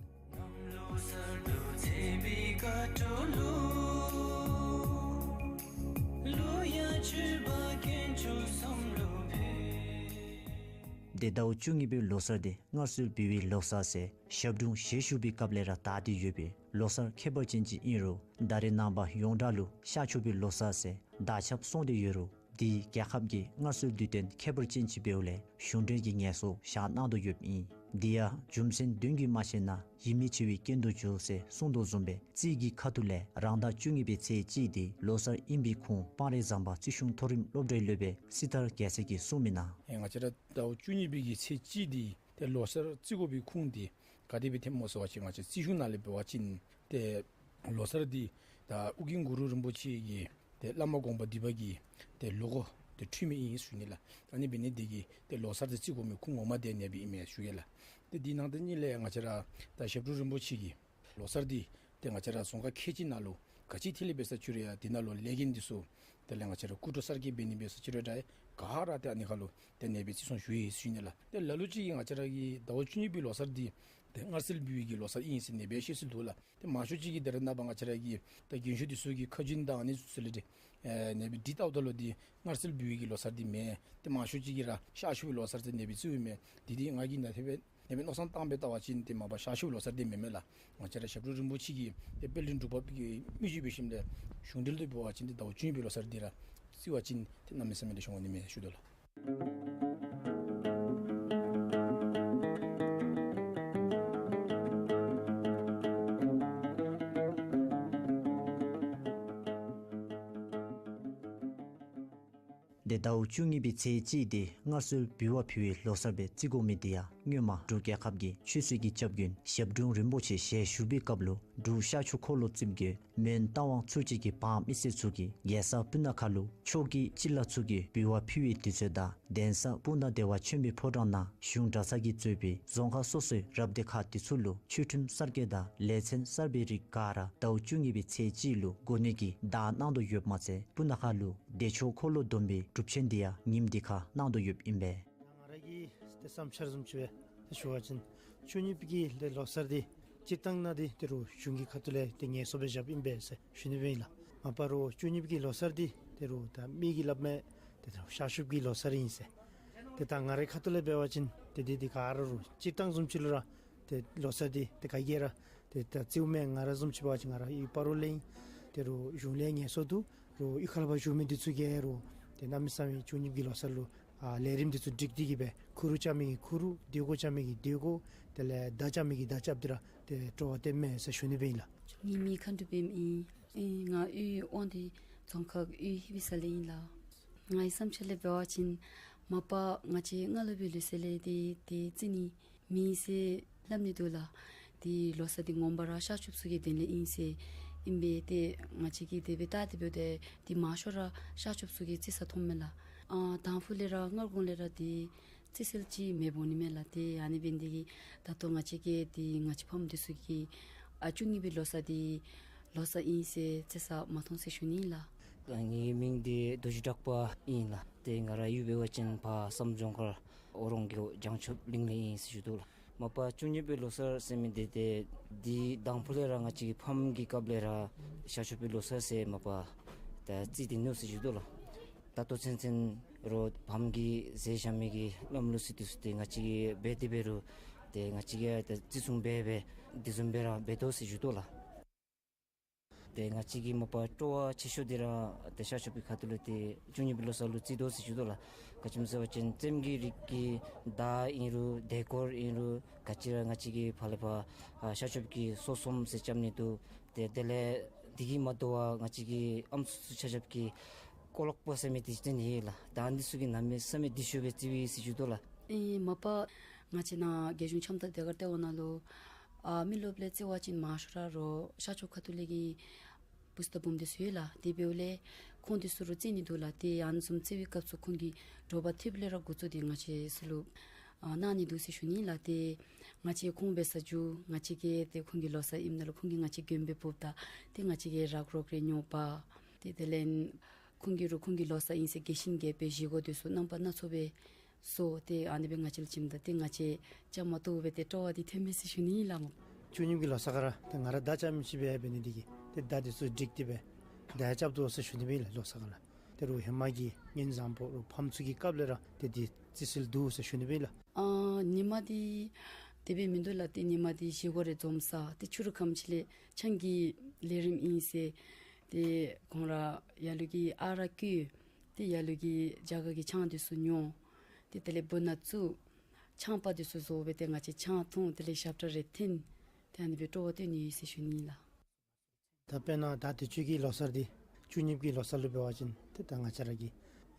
དེ་ཟླཝ་བཅུ་གཉིས་པའི་ལོ་གསར་འདི་སྔར་སྲོལ་འབུལ་བའི་ལོ་གསར་ཟེར་ཞབས་དྲུང་ཞལ་བཞུགས་པའི་སྐབས་ལས་ར་དར་ཏེ་ཡོད་པའི་ལོ་གསར་ཁྱད་པར་ཅན་ཅིག་ཨིན་རུང་ད་རེས་ནངས་པ་ཡོངས་གྲགས་ལུ་ཤར་ཕྱོགས་པའི་ལོ་གསར་ཟེར་དར་ཁྱབ་སོང་སྟེ་ཡོད་རུང་འདི་རྒྱལ་ཁབ་ཀྱི་སྔར་སྲོལ་དུས་སྟོན་ཁྱད་པར་ཅན་ཅིག་འབདཝ་ལས་གཞུང་འབྲེལ་གྱི་ངལ་གསོ་བཞག་གནང་དོ་ཡོདཔ་ཨིན། འདི་ཡང་རྒྱུ་མཚན་དོན་གྱིས་མ་ཆད་ན་ཡིད་མི་ཆེས་པའི་རྐྱེན་དུ་འགྱུར་ཟེར་གསུངས་དོ་བཟུམ་སྦེ་རྩིས་ཀྱི་ཁ་ཐུག་ལས་རང་ཟླ་བཅུ་གཉིས་པའི་ཚེས་གཅིག་འདི་ལོ་གསར་ཨིན་པའི་ཁུངས་སྤང་རི་ཟམ་པ་རྩིས་གཞུང་མཐོ་རིམ་སློབ་གྲྭའི་སློབ་དཔོན་སྲི་ཐར་རྒྱལ་མཚན་གྱིས་གསུངས་མི་ནང་། ཨེ་ང་བཅས་ར་ཟླཝ་བཅུ་གཉིས་པའི་གི་ཚེས་གཅིག་འདི་ཏེ་ལོ་གསར་རྩི་དགོ་པའི་ཁུངས་འདི་ག་དེ་སྦེ་ཐོནམ་སྨོ་ཟེར་བ་ཅིན་ང་བཅས་རྩིས་གཞུང་ནང་ལས་འབད་བ་ཅིན་ཏེ་ལོ་གསར་འདི་ད་ཨོ་རྒྱན་གུ་རུ་རིན་པོ་ཆེ་གི་ཏེ་བླ་མ་དགོངས་པ་འདུས་པ་གི་ཏེ་ལོ་འགོ་ཏེ་འཁྲུལ་མི་ཨིན་ཞུ་ནི་ལགས། ཨ་ནི་འབད་ནི་འདི་གིས་ཏེ་ལོ་གསར་འདི་རྩི་དགོ་མི་ཁུངས་ངོ་མ་འདི་ཨ་ནི་སྦེ་ཨིན་མས་ཞུ་གེ་ལགས། ཏེ་འདི་ནང་དེ་ཉིད་ལས་ང་བཅས་ར་ད་ཞབས་དྲུང་རིན་པོ་ཆེ་གི་ལོ་གསར་འདི་ཏེ་ང་བཅས་ར་རྫོང་ཁག་ཁལ་གཅིག་ནང་ལུ་ག་ཅི་ཐད་ལས་འབད་ས་ཅི་རུང་ཡང་འདི་ནང་ལུ་ལས་འགན་འདི་ཚུ་དེ་ལས་ང་བཅས་ར་སྐུ་དྲུང་གསར་རྒྱག་འབད་ནི་འབད་ས་ཅི་རུང་ཡང་ག་ར་ཏེ་ཨ་ནི་ཁ་ལུ་ཏེ་ཨ་ནི་སྦེ་བརྩི་སྲུང་ཞུ་ཡི་ཞུ་ནི་ལགས། ཏེ་ལ་ལུ་ཅིག་གིས་ང་བཅས་ར་གི་ཟླཝ་བཅུ་གཉིས་པའི་ལོ་གསར་འདི་ཏེ་སྔར་སྲོལ་འབུལ་བའི་གི་ལོ་གསར་ཨིན་ཟེར་ཨ་ནི་སྦེ་བཤད་སྲོལ་འདུག་ལགས། ཏེ་མང་ཤོས་ཅིག་གིས་ད་རེས་ནངས་པ་ང་བཅས་ར་གི་ད་རྒན་ཤོས་འདི་ཚུ་གི་ཁ་རྒྱུན་དང་ཨ་ནི་ཚུ་ལས་ཏེ་ཨ་ནི་སྦེ་འདི་ལྟཝ་ད་ལུ་འདི་སྔར་སྲོལ་འབུལ་བའི་གི་ལོ་གསར་འདི་མེན། ཏེ་མང་ཤོས་ཅིག་གིས་ར་ཤར་ཕྱོགས་པའི་ལོ་གསར་ཟེར་ཨ་ནི་སྦེ་བརྩིཝ་མས། འདི་འདི་ང་གིས་ནཱ་དེ་སྦེ་ཏེ་མནོ་བསམ་བཏང་སྦེ་བལྟ་བ་ཅིན་ཏེ་མ་པ་ཤར་ཕྱོགས་པའི་ལོ་གསར་འདི་མེན་མས་ལགས། ང་བཅས་ར་ཞབས་དྲུང་རིན་པོ་ཆེ་གི་ཏེ་དཔལ་ལྡན་འབྲུག་པ་གི་མི་རྗེ་འབད་ཞིནམ་ལས་གཞུང་འབྲེལ་དུ་འབད་བ་ཅིན་ཏེ་ཟླཝ་བཅུ་གཉིས་པའི་ལོ་གསར་འདི་ར་བརྩི་བ་ཅིན་ཏེ་གནམ་མེད་ས་མེད་ལེགས་ཤོམ་འོང་ནི་མས་ཞུ་དོ་ལགས། ཏེ་ཟླཝ་བཅུ་གཉིས་པའི་ཚེས་གཅིག་འདི་སྔར་སྲོལ་འབུལ་བ་ཕུལ་བའི་ལོ་གསར་སྦེ་བརྩི་དགོ་མི་འདི་ཡང་སྔོན་མ་འབྲུག་རྒྱལ་ཁབ་ཀྱི་ཆོས་སྲིད་ཀྱི་སྐྱབས་མགོན་ཞབས་དྲུང་རིན་པོ་ཆེ་ཞལ་བཞུགས་པའི་སྐབས་ལུ་འབྲུག་ཤར་ཕྱོགས་འཁོར་ལོ་རྩིབས་བརྒྱད་མོན་རྟ་དབང་ཚུ་ཆེན་གྱི་འབངས་མི་སེར་ཚུ་གིས་རྒྱལ་ས་སྤུ་ན་ཁ་ལུ་ཕྱོགས་ཀྱི་སྤྱི་བླ་ཚུ་གི་འབུལ་བ་ཕུལ་བའི་དུས་ཚོད་དང་གདན་ས་སྤུ་ན་བདེ་བ་ཆེན་པོའི་ཕོ་བྲང་ནང་གཞུང་གྲྭ་ཚང་གིས་གཙོས་པའི་རྫོང་ཁག་སོ་སོའི་རབ་སྡེ་ཁག་དེ་ཚུ་ལུ་ཆོས་ཁྲིམས་གསར་བཀོད་དང་ལས་ཚན་གསར་པའི་རིགས་ག་ར་ཟླཝ་བཅུ་གཉིས་པའི་ཚེས་གཅིག་ལུ་འགོ་ནི་གི་བརྡ་གནང་དོ་ཡོདཔ་མ་ཚད་སྤུ་ན་ཁ་ལུ་བདེ་མཆོག་འཁོར་ལོ་སྡོམ་པའི་སྒྲུབ་ཆེན་འདི་ཡང་ཉིནམ་འདི་ཁར་གནང་དོ་ཡོདཔ་ཨིན་པས། ང་ར་གི་ཏེ་བསམ་འཆར་བཟུམ་ཅིག་སྦེ་ཏེ་ཞུ་བ་ཅིན་བཅུ་གཉིས་པའི་གི་ཏེ་ལོ་གསར་འདི་སྤྱིར་བཏང་ནང་འདི་ཏེ་རུང་གཞུང་གི་ཁ་ཐུག་ལས་ཏེ་ངལ་གསོ་སྦེ་བཞགཔ་ཨིན་པས་ཟེར་ཞུ་ནི་སྦེ་ཨིན་ལགས། མ་པ་རུང་བཅུ་གཉིས་པའི་གི་ལོ་གསར་འདི་ཏེ་རུང་ད་མི་གིས་སླབ་མི་ཏེ་ད་ཤར་ཕྱོགས་ཀྱི་ལོ་གསར་ཨིན་ཟེར། ཏེ་ད་ང་རའི་ཁ་ཐུག་ལས་འབད་བ་ཅིན་ཏེ་འདི་འདི་ག་ར་རུང་སྤྱིར་བཏང་བཟུམ་ཅིག་ལུ་ར་ཏེ་ལོ་གསར་འདི་ཏེ་ག་གིས་ར་ཏེ་ད་བརྩིཝ་མས། ང་ར་བཟུམ་ཅིག་འབད་བ་ཅིན་ང་ར་གཡུས་སྤ་རོ་ལས་ཨིན། ཏེ་རུང་གཞུང་ལས་ངལ་གསོ་འདུག། རུང་གཡུས་ཁ་ལས་ཕར་བཞུགས་མི་འདི་ཚུ་གིས་རུང་ཏེ་གནམ་མེད་ས་མེད་བཅུ་གཉིས་པའི་གི་ལོ་གསར་ལུ་ཨ་ལས་རིམ་འདི་ཚུ་སྒྲིག་སྟེ་གིས་སྦེ་ཁུ་རུ་བཅའ་མི་གིས་ཁུ་རུ་སྟོད་གོ་བཅའ་མི་གིས་སྟོད་གོ་དེ་ལས་མདའ་རྐྱབ་མི་གིས་མདའ་རྐྱབ་སྟེ་ར་ཏེ་སྤྲོ་བ་བསྟནམ་མས་ཟེར་ཞུ་ནི་སྦེ་ཨིན་ལགས། ངེའི་མིང་མཁའ་འགྲོ་པདྨ་ཨིན། ཨེ་ང་གཡུས་དབང་འདུས་རྫོང་ཁག་གཡུས་ཧི་བི་ས་ལས་ཨིན་ལགས། ངེའི་བསམ་འཆར་ལས་འབད་བ་ཅིན་མ་པ་ང་བཅས་སྔ་ལོ་པའི་ལུགས་སྲོལ་ལས་ཏེ་ཏེ་བརྩི་ནི་མེད་ཟེར་སླབ་ནི་འདུག་ལགས། ཏེ་ལོ་གསར་འདི་ངོ་མ་ར་ཤར་ཕྱོགས་ཚུ་གི་དོན་ལས་ཨིན་ཟེར་ཨིན་པས། ཏེ་ང་བཅས་ཀྱིས་དེ་སྦེ་བལྟ་སྟེ་འབདཝ་ད་ཏེ་མང་ཤོས་ར་ཤར་ཕྱོགས་ཚུ་གིས་བརྩི་ས་མཐོངམ་མས་ལགས། ཨ་དང་ཕུ་ལས་ར་སྔར་གོང་ལས་ར་ཏེ་བརྩི་སྲོལ་ཅིག་མེདཔ་འོང་ནི་མས་ལགས། ཏེ་ཨ་ནི་འབད་ནི་འདི་གིས་ད་ལྟོ་ང་བཅས་ཀྱིས་ཏེ་ང་བཅས་ཕམ་འདི་ཚུ་གིས་ཨ་བཅུ་གཉིས་པའི་ལོ་གསར་འདི་ལོ་གསར་ཨིན་ཟེར་བརྩི་ས་མ་མཐོང་ཟེར་ཞུ་ནི་ལགས། ངེའི་མིང་འདི་རྡོ་རྗེ་གྲགས་པ་ཨིན་ལགས། ཏེ་ང་ར་ཡུལ་འབད་བ་ཅིན་ཕར་བསམ་ལྗོངས་མཁར་ཨོ་རོང་གི་བྱང་ཆུབ་གླིང་ལས་ཨིན་ཟེར་ཞུ་དོ་ལགས། མ་པ་བཅུ་གཉིས་པའི་ལོ་གསར་ཟེར་མི་འདི་ཏེ་འདི་དང་ཕུ་ལས་ར་ང་བཅས་ཀྱི་ཕམ་གྱི་སྐབས་ལས་ར་ཤར་ཕྱོགས་པའི་ལོ་གསར་ཟེར་མ་པ་ད་རྩིས་འདི་ནུག་ཟེར་ཞུ་དོ་ལགས། ད་ལྟོ་ཚུན་ཚོད་རོགས་ཕམ་གྱིས་ཟེར་བཞག་མི་གི་ལམ་ལུགས་ཟེར་འདི་ཚུ་ཏེ་ང་བཅས་ཀྱིས་འབད་དེ་འབད་རུང་ཏེ་ང་བཅས་ཀྱིས་ད་བརྩི་སྲུང་འབད་འབད་དེ་བཟུམ་སྦེ་ར་འབད་དོ་ཟེར་ཞུ་དོ་ལགས། ཏེ་ང་བཅས་ཀྱི་མ་པ་སྤྲོ་བ་ཆེ་ཤོས་འདི་ར་ཏེ་ཤར་ཕྱོགས་པའི་ཁ་ཐུག་ལུ་ཏེ་བཅུ་གཉིས་པའི་ལོ་གསར་ལུ་རྩིས་དོ་ཟེར་ཞུ་དོ་ལགས། ག་ཅི་སྨོ་ཟེར་བ་ཅིན་རྩེདམོ་གི་རིགས་ཀྱི་མདའ་ཨིན་རུང་ལྡེ་གུར་ཨིན་རུང་ག་ཅི་ར་ང་བཅས་ཀྱིས་ཕར་ལས་ཕར་ཨ་ཤར་ཕྱོགས་ཀྱི་སོ་གསུམ་ཟེར་རྐྱབ་ནི་འདུག། ཏེ་དེ་ལས་འདི་གིས་མ་དོ་བར་ང་བཅས་ཀྱི་ཨམ་སྲུ་ཚུ་ཆ་ཁྱབ་ཀྱིས་ཀོ་ལོག་པ་ཟེར་མི་འདི་བཏོན་ཡི་ལགས། ད་ཨ་ནི་ཚུ་གིས་གནམ་མེད་ས་མེད་བདེ་ཤོས་སྦེ་རྩིཝ་ཨིན་ཟེར་ཞུ་དོ་ལགས། ཨེ་མ་པ་ང་བཅས་ནཱ་རྒྱལ་གཞུང་འཆམ་མཐུན་ཟློས་གར་ལྟེ་བ་ནང་ལུ་ཨ་མི་རློབས་ལས་རྩི་བ་ཅིན་མང་ཤོས་ར་རོགས་ཤར་ཕྱོགས་ཁ་ཐུག་ལས་ཀྱི་བུཚ་དང་བུམོ་འདི་ཚུ་ཡོད་ལགས། དེ་འབདཝ་ལས་ཁོང་འདི་ཚུ་རོགས་རྩི་ནི་འདུག་ལགས། ཏེ་ཨ་ནི་བཟུམ་རྩི་བའི་སྐབས་སུ་ཁོང་གིས་དྲོ་པ་ཐོནམ་ལས་ར་འགོ་བཙུགས་ཏེ་ང་བཅས་ཚུ་ལུ་ཨ་གནང་ནི་འདུག་ཟེར་ཞུ་ནི་ལགས། ཏེ་ང་བཅས་ཁོང་འབད་ས་འགྱོ་ང་བཅས་ཀྱིས་ཏེ་ཁོང་གི་ལོ་གསར་ཨིནམ་ད་ལུ་ཁོང་གིས་ང་བཅས་མགྱོནམ་སྦེ་འབོཝ་ད་ཏེ་ང་བཅས་ཀྱིས་རག་རོག་རེ་ཉོ་འབག། ཏེ་དེ་ལས་ཁོང་གིས་རོགས་ཁོང་གི་ལོ་གསར་ཨིན་ཟེར་རྒྱས་ཤིང་རྒྱས་པའི་བཞེས་སྒོ་འདི་ཚུ་རྣམ་པ་སྣ་ཚོགས་སྦེ་བཟོ། ཏེ་ཨ་ནི་སྦེ་ང་བཅས་ལུ་བྱིནམ་ད་ཏེ་ང་བཅས་བཅའ་མར་གཏོགས་སྦེ་ཏེ་སྤྲོ་བ་འདི་ཐོན་མས་ཟེར་ཞུ་ནི་ཨིན་ལགས་སྨོ། བཅུ་གཉིས་ཀྱི་ལོ་གསར་ཁར་ར་ཏེ་ང་ར་མདའ་རྐྱབ་མི་ཅིག་སྦེ་འབད་ནི་འདི་གིས་ཏེ་མདའ་འདི་ཚུ་སྒྲིག་སྟེ་སྦེ་མདའ་རྐྱབ་དོ་ཟེར་ཞུ་ནི་སྦེ་ཨིན་ལགས་ལོ་གསར་ཁར་ལགས། ཏེ་རོགས་ཧེ་མ་གི་ཉིན་བཟང་པོ་རོགས་ཕམ་ཚུ་གི་སྐབས་ལས་ར་ཏེ་འདི་རྩི་སྲོལ་འདུག་ཟེར་ཞུ་ནི་སྦེ་ཨིན་ལགས། ཨ་ཉི་མ་འདི་དེ་སྦེ་མིན་འདུག་ལགས། ཏེ་ཉི་མ་འདི་བཞེས་སྒོ་རེ་འཛོམས་ས་ཏེ་ཕྱི་རུ་ཁམས་ཅིག་ལས་ཆང་གི་ལས་རིམ་ཨིན་ཟེར། ཏེ་ཁོང་ར་ཡར་ལུ་གི་ཨ་རག་བསྐོལ། ཏེ་ཡར་ལུ་གི་རྒྱ་གར་གྱི་ཆང་འདི་ཚུ་ཉོ། ཏེ་དེ་ལས་སྦུག་ནང་བཙུགས། ཆང་པ་འདི་ཚུ་བཟོ་སྦེ་ཏེ་ང་བཅས་ཆང་འཐུང་། དེ་ལས་ཞབས་ཁྲ་རེ་འཐེན། ཏེ་ཨ་ནི་སྦེ་སྤྲོ་བ་སྟོན་ནི་ཡོད་ཟེར་ཞུ་ནི་ཨིན་ལགས། ད་དཔེར་ན་ད་དུས་ཅི་གི་ལོ་གསར་འདི་བཅུ་གཉིས་ཀྱི་ལོ་གསར་ལུ་འབད་བ་ཅིན་ཏེ་ད་ང་བཅས་ར་གི་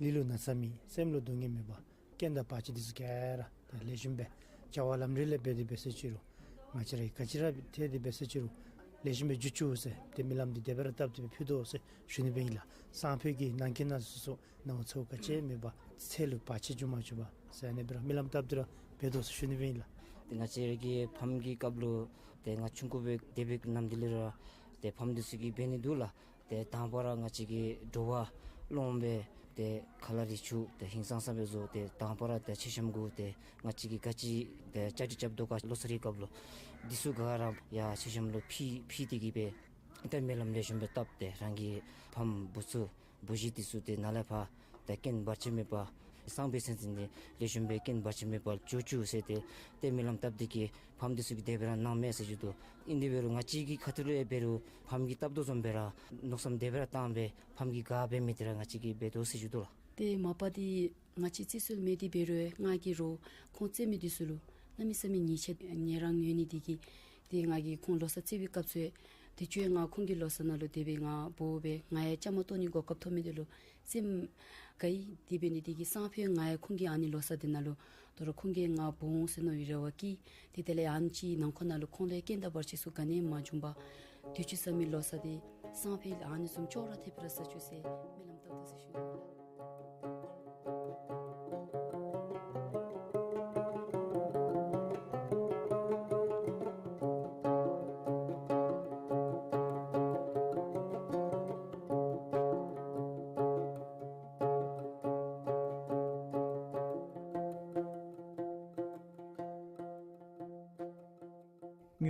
ལུས་ལུ་ན་ཚ་མེད་སེམས་ལུ་སྡུག་བསྔལ་མེད་པར་རྐྱེན་དང་བར་ཆད་འདི་ཚུ་ག་ར་ཏེ་ལེགས་ཤོམ་སྦེ་བྱ་བ་ལམ་འགྲོ་ལས་འབད་དེ་འབད་ས་ཅི་རུང་ང་བཅས་ར་གིས་ག་ཅི་ར་ཐལ་ཏེ་འབད་ས་ཅི་རུང་ལེགས་ཤོམ་སྦེ་འགྱོ་བཅུག་ཟེར་ཏེ་སྨོན་ལམ་འདི་དེ་སྦེ་ར་བཏབ་སྟེ་སྦེ་ཕུལ་དོ་ཟེར་ཞུ་ནི་སྦེ་ཨིན་ལགས། སང་ཕོད་ཀྱི་ནང་འཁོད་ནང་སོ་སོ་ནཝ་ཚཝ་ག་ཅི་མེད་པར་ཚེ་ལུ་བར་ཆད་འགྱོ་མ་བཅུག་པར་ཟེར་ཨ་ནི་སྦེ་ར་སྨོན་ལམ་བཏབ་སྟེ་ར་འབད་དོ་ཟེར་ཞུ་ནི་སྦེ་ཨིན་ལགས། ཏེ་ང་བཅས་ར་གི་ཕམ་གྱི་སྐབས་ལུ་ཏེ་ང་ཆུང་ཀུ་སྦེ་དེ་སྦེ་ནམ་དེ་ལས་ར་ཏེ་ཕམ་འདི་ཚུ་གིས་འབད་ནི་འདུག་ལགས། ཏེ་དང་པ་ར་ང་བཅས་ཀྱིས་དྲོ་པ་སློངམ་སྦེ་ཏེ་ཁ་ལག་རེ་བྱུག་ཏེ་ཧིང་སངས་ས་སྦེ་བཟོ། ཏེ་དང་པ་ར་ཏེ་མཆོད་བཤམ་གུ་ཏེ་ང་བཅས་ཀྱིས་ག་ཅི་ཏེ་བཅའ་སྒྲིག་རྐྱབ་དོ་ག་ལོ་གསར་གྱི་སྐབས་ལུ་འདི་ཚུ་ག་ར་ཡར་མཆོད་བཤམ་ལུ་ཕུལ་ཕུལ་ཏེ་གིས་སྦེ་ཏེ་སྨོན་ལམ་ལེགས་ཤོམ་སྦེ་བཏབ་སྟེ་རང་གི་ཕམ་བུ་ཚུ་བུ་གཞི་འདི་ཚུ་ཏེ་ནཱ་ལས་ཕར་ཏེ་རྐྱེན་བར་ཆད་མེད་པར་སང་ཕོད་ཚུན་ཚོད་འདི་ལེགས་ཤོམ་སྦེ་རྐྱེན་བར་ཆད་མེད་པར་འགྱོ་བཅུག་ཟེར་ཏེ་ཏེ་སྨོན་ལམ་བཏབ་སྟེ་གིས་ཕམ་འདི་ཚུ་གིས་དེ་སྦེ་ར་གནང་མས་ཟེར་ཞུ་དོ། ཨིན་དེ་འབད་རུང་ང་བཅས་ཀྱི་ཁ་ཐུག་ལས་འབད་རུང་ཕམ་གྱིས་བཏབ་དོ་བཟུམ་སྦེ་ར་མནོ་བསམ་དེ་སྦེ་ར་བཏང་སྦེ་ཕམ་གྱིས་ག་འབད་མི་དེ་ར་ང་བཅས་ཀྱིས་འབད་དོ་ཟེར་ཞུ་དོ་ལགས། ཏེ་མ་པ་འདི་ང་བཅས་རྩི་སྲོལ་མེད་དེ་འབད་རུང་ང་གིས་རོགས་ཁོང་རྩེད་མི་འདི་ཚུ་ལུ་གནམ་མེད་ས་མེད་ཉེས་ཆད་ཉེ་རང་ཡོད་ནི་འདི་གིས་ཏེ་ང་གིས་ཁོང་ལོ་གསར་རྩི་བའི་སྐབས་སུ་ཏེ་ཅི་ང་ཁོང་གི་ལོ་གསར་ནང་ལུ་དེ་སྦེ་ང་འབོ་སྦེ་ང་ཡང་བཅའ་མར་གཏོགས་ནི་གོ་སྐབས་ཐོབ་མི་འདི་ལུ་སེམས་དགའ་ཡི། དེ་འབད་ནི་འདི་གིས་སང་ཕོད་ང་ཡང་ཁོང་གི་ཨ་ནི་ལོ་གསར་འདི་ནང་ལུ་དོ་རུང་ཁོང་གིས་ང་འབོ་འོང་ཟེར་མནོ་བའི་རེ་བ་བསྐྱེད། ཏེ་དེ་ལས་ཨ་ནི་ཅིག་ནང་འཁོད་ནང་ལུ་ཁོང་ལུ་ཡང་རྐྱེན་དང་བར་ཆད་ཚུ་ག་ནི་ཡང་མ་བྱུང་པར་དུས་ཅི་བཟང་མི་ལོ་གསར་འདི་སང་ཕོད་ཨ་ནི་བཟུམ་ཅོག་ར་འཐདཔ་སྦེ་ར་བཟའ་བཅུག་ཟེར་སྨོན་ལམ་བཏབ་དོ་ཟེར་ཞུ་ནི་ལགས།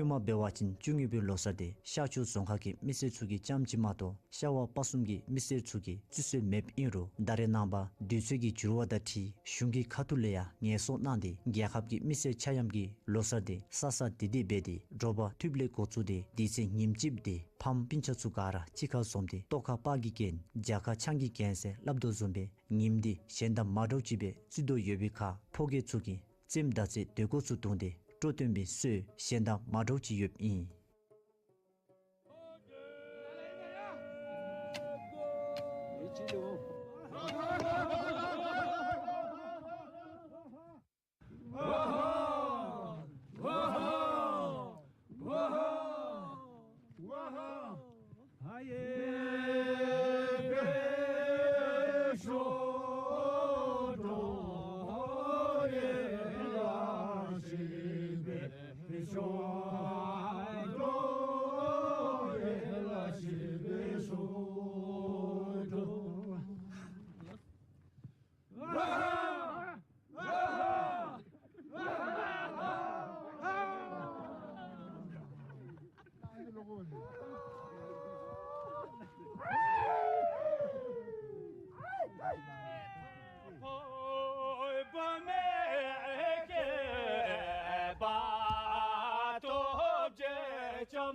སྔོན་མ་འབད་བ་ཅིན་བཅུ་གཉིས་པའི་ལོ་གསར་འདི་ཤར་ཕྱོགས་རྫོང་ཁག་གི་མི་སེར་ཚུ་གི་རྐྱངམ་ཅིག་མ་གཏོགས་ཤར་ཝང་སྤ་གསུམ་གྱི་མི་སེར་ཚུ་གི་རྩི་སྲོལ་མེདཔ་ཨིན་རུང་ད་རེས་ནངས་པ་དུས་ཚོད་ཀྱི་འགྱུར་བ་དང་འཁྲིལ་གཞུང་གི་ཁ་ཐུག་ལས་ཡང་ངལ་གསོ་གནང་སྟེ་རྒྱལ་ཁབ་ཀྱི་མི་སེར་ཆ་མཉམ་གྱིས་ལོ་གསར་འདི་ས་ས་བདེ་བདེ་འབད་དེ་དྲོ་པ་ཐོནམ་ལས་འགོ་བཙུགས་ཏེ་དེ་ཚེ་ཉིནམ་གཅིག་འདི་ཕམ་སྤུན་ཆ་ཚུ་ག་ར་གཅིག་ཁར་འཛོམས་ཏེ་ལྟོ་ཁ་སྤགས་ཀྱིས་གྱོན་བྱ་ཁ་ཆང་གིས་གྱོན་ཟེར་སླབ་དོ་བཟུམ་སྦེ་ཉིནམ་འདི་གཞན་དང་མ་འདྲཝ་ཅིག་སྦེ་བརྩི་དོ་ཡོད་པའི་ཁར་ཕོ་སྐྱེས་ཚུ་གིས་རྩེདམོ་དང་རྩེད་དེ་གོ་ཚུ་བརྡུངས་ཏེ་སྤྲོ་སྟོན་པའི་སྲོལ་གཞན་དང་མ་འདྲཝ་ཅིག་ཡོདཔ་ཨིན།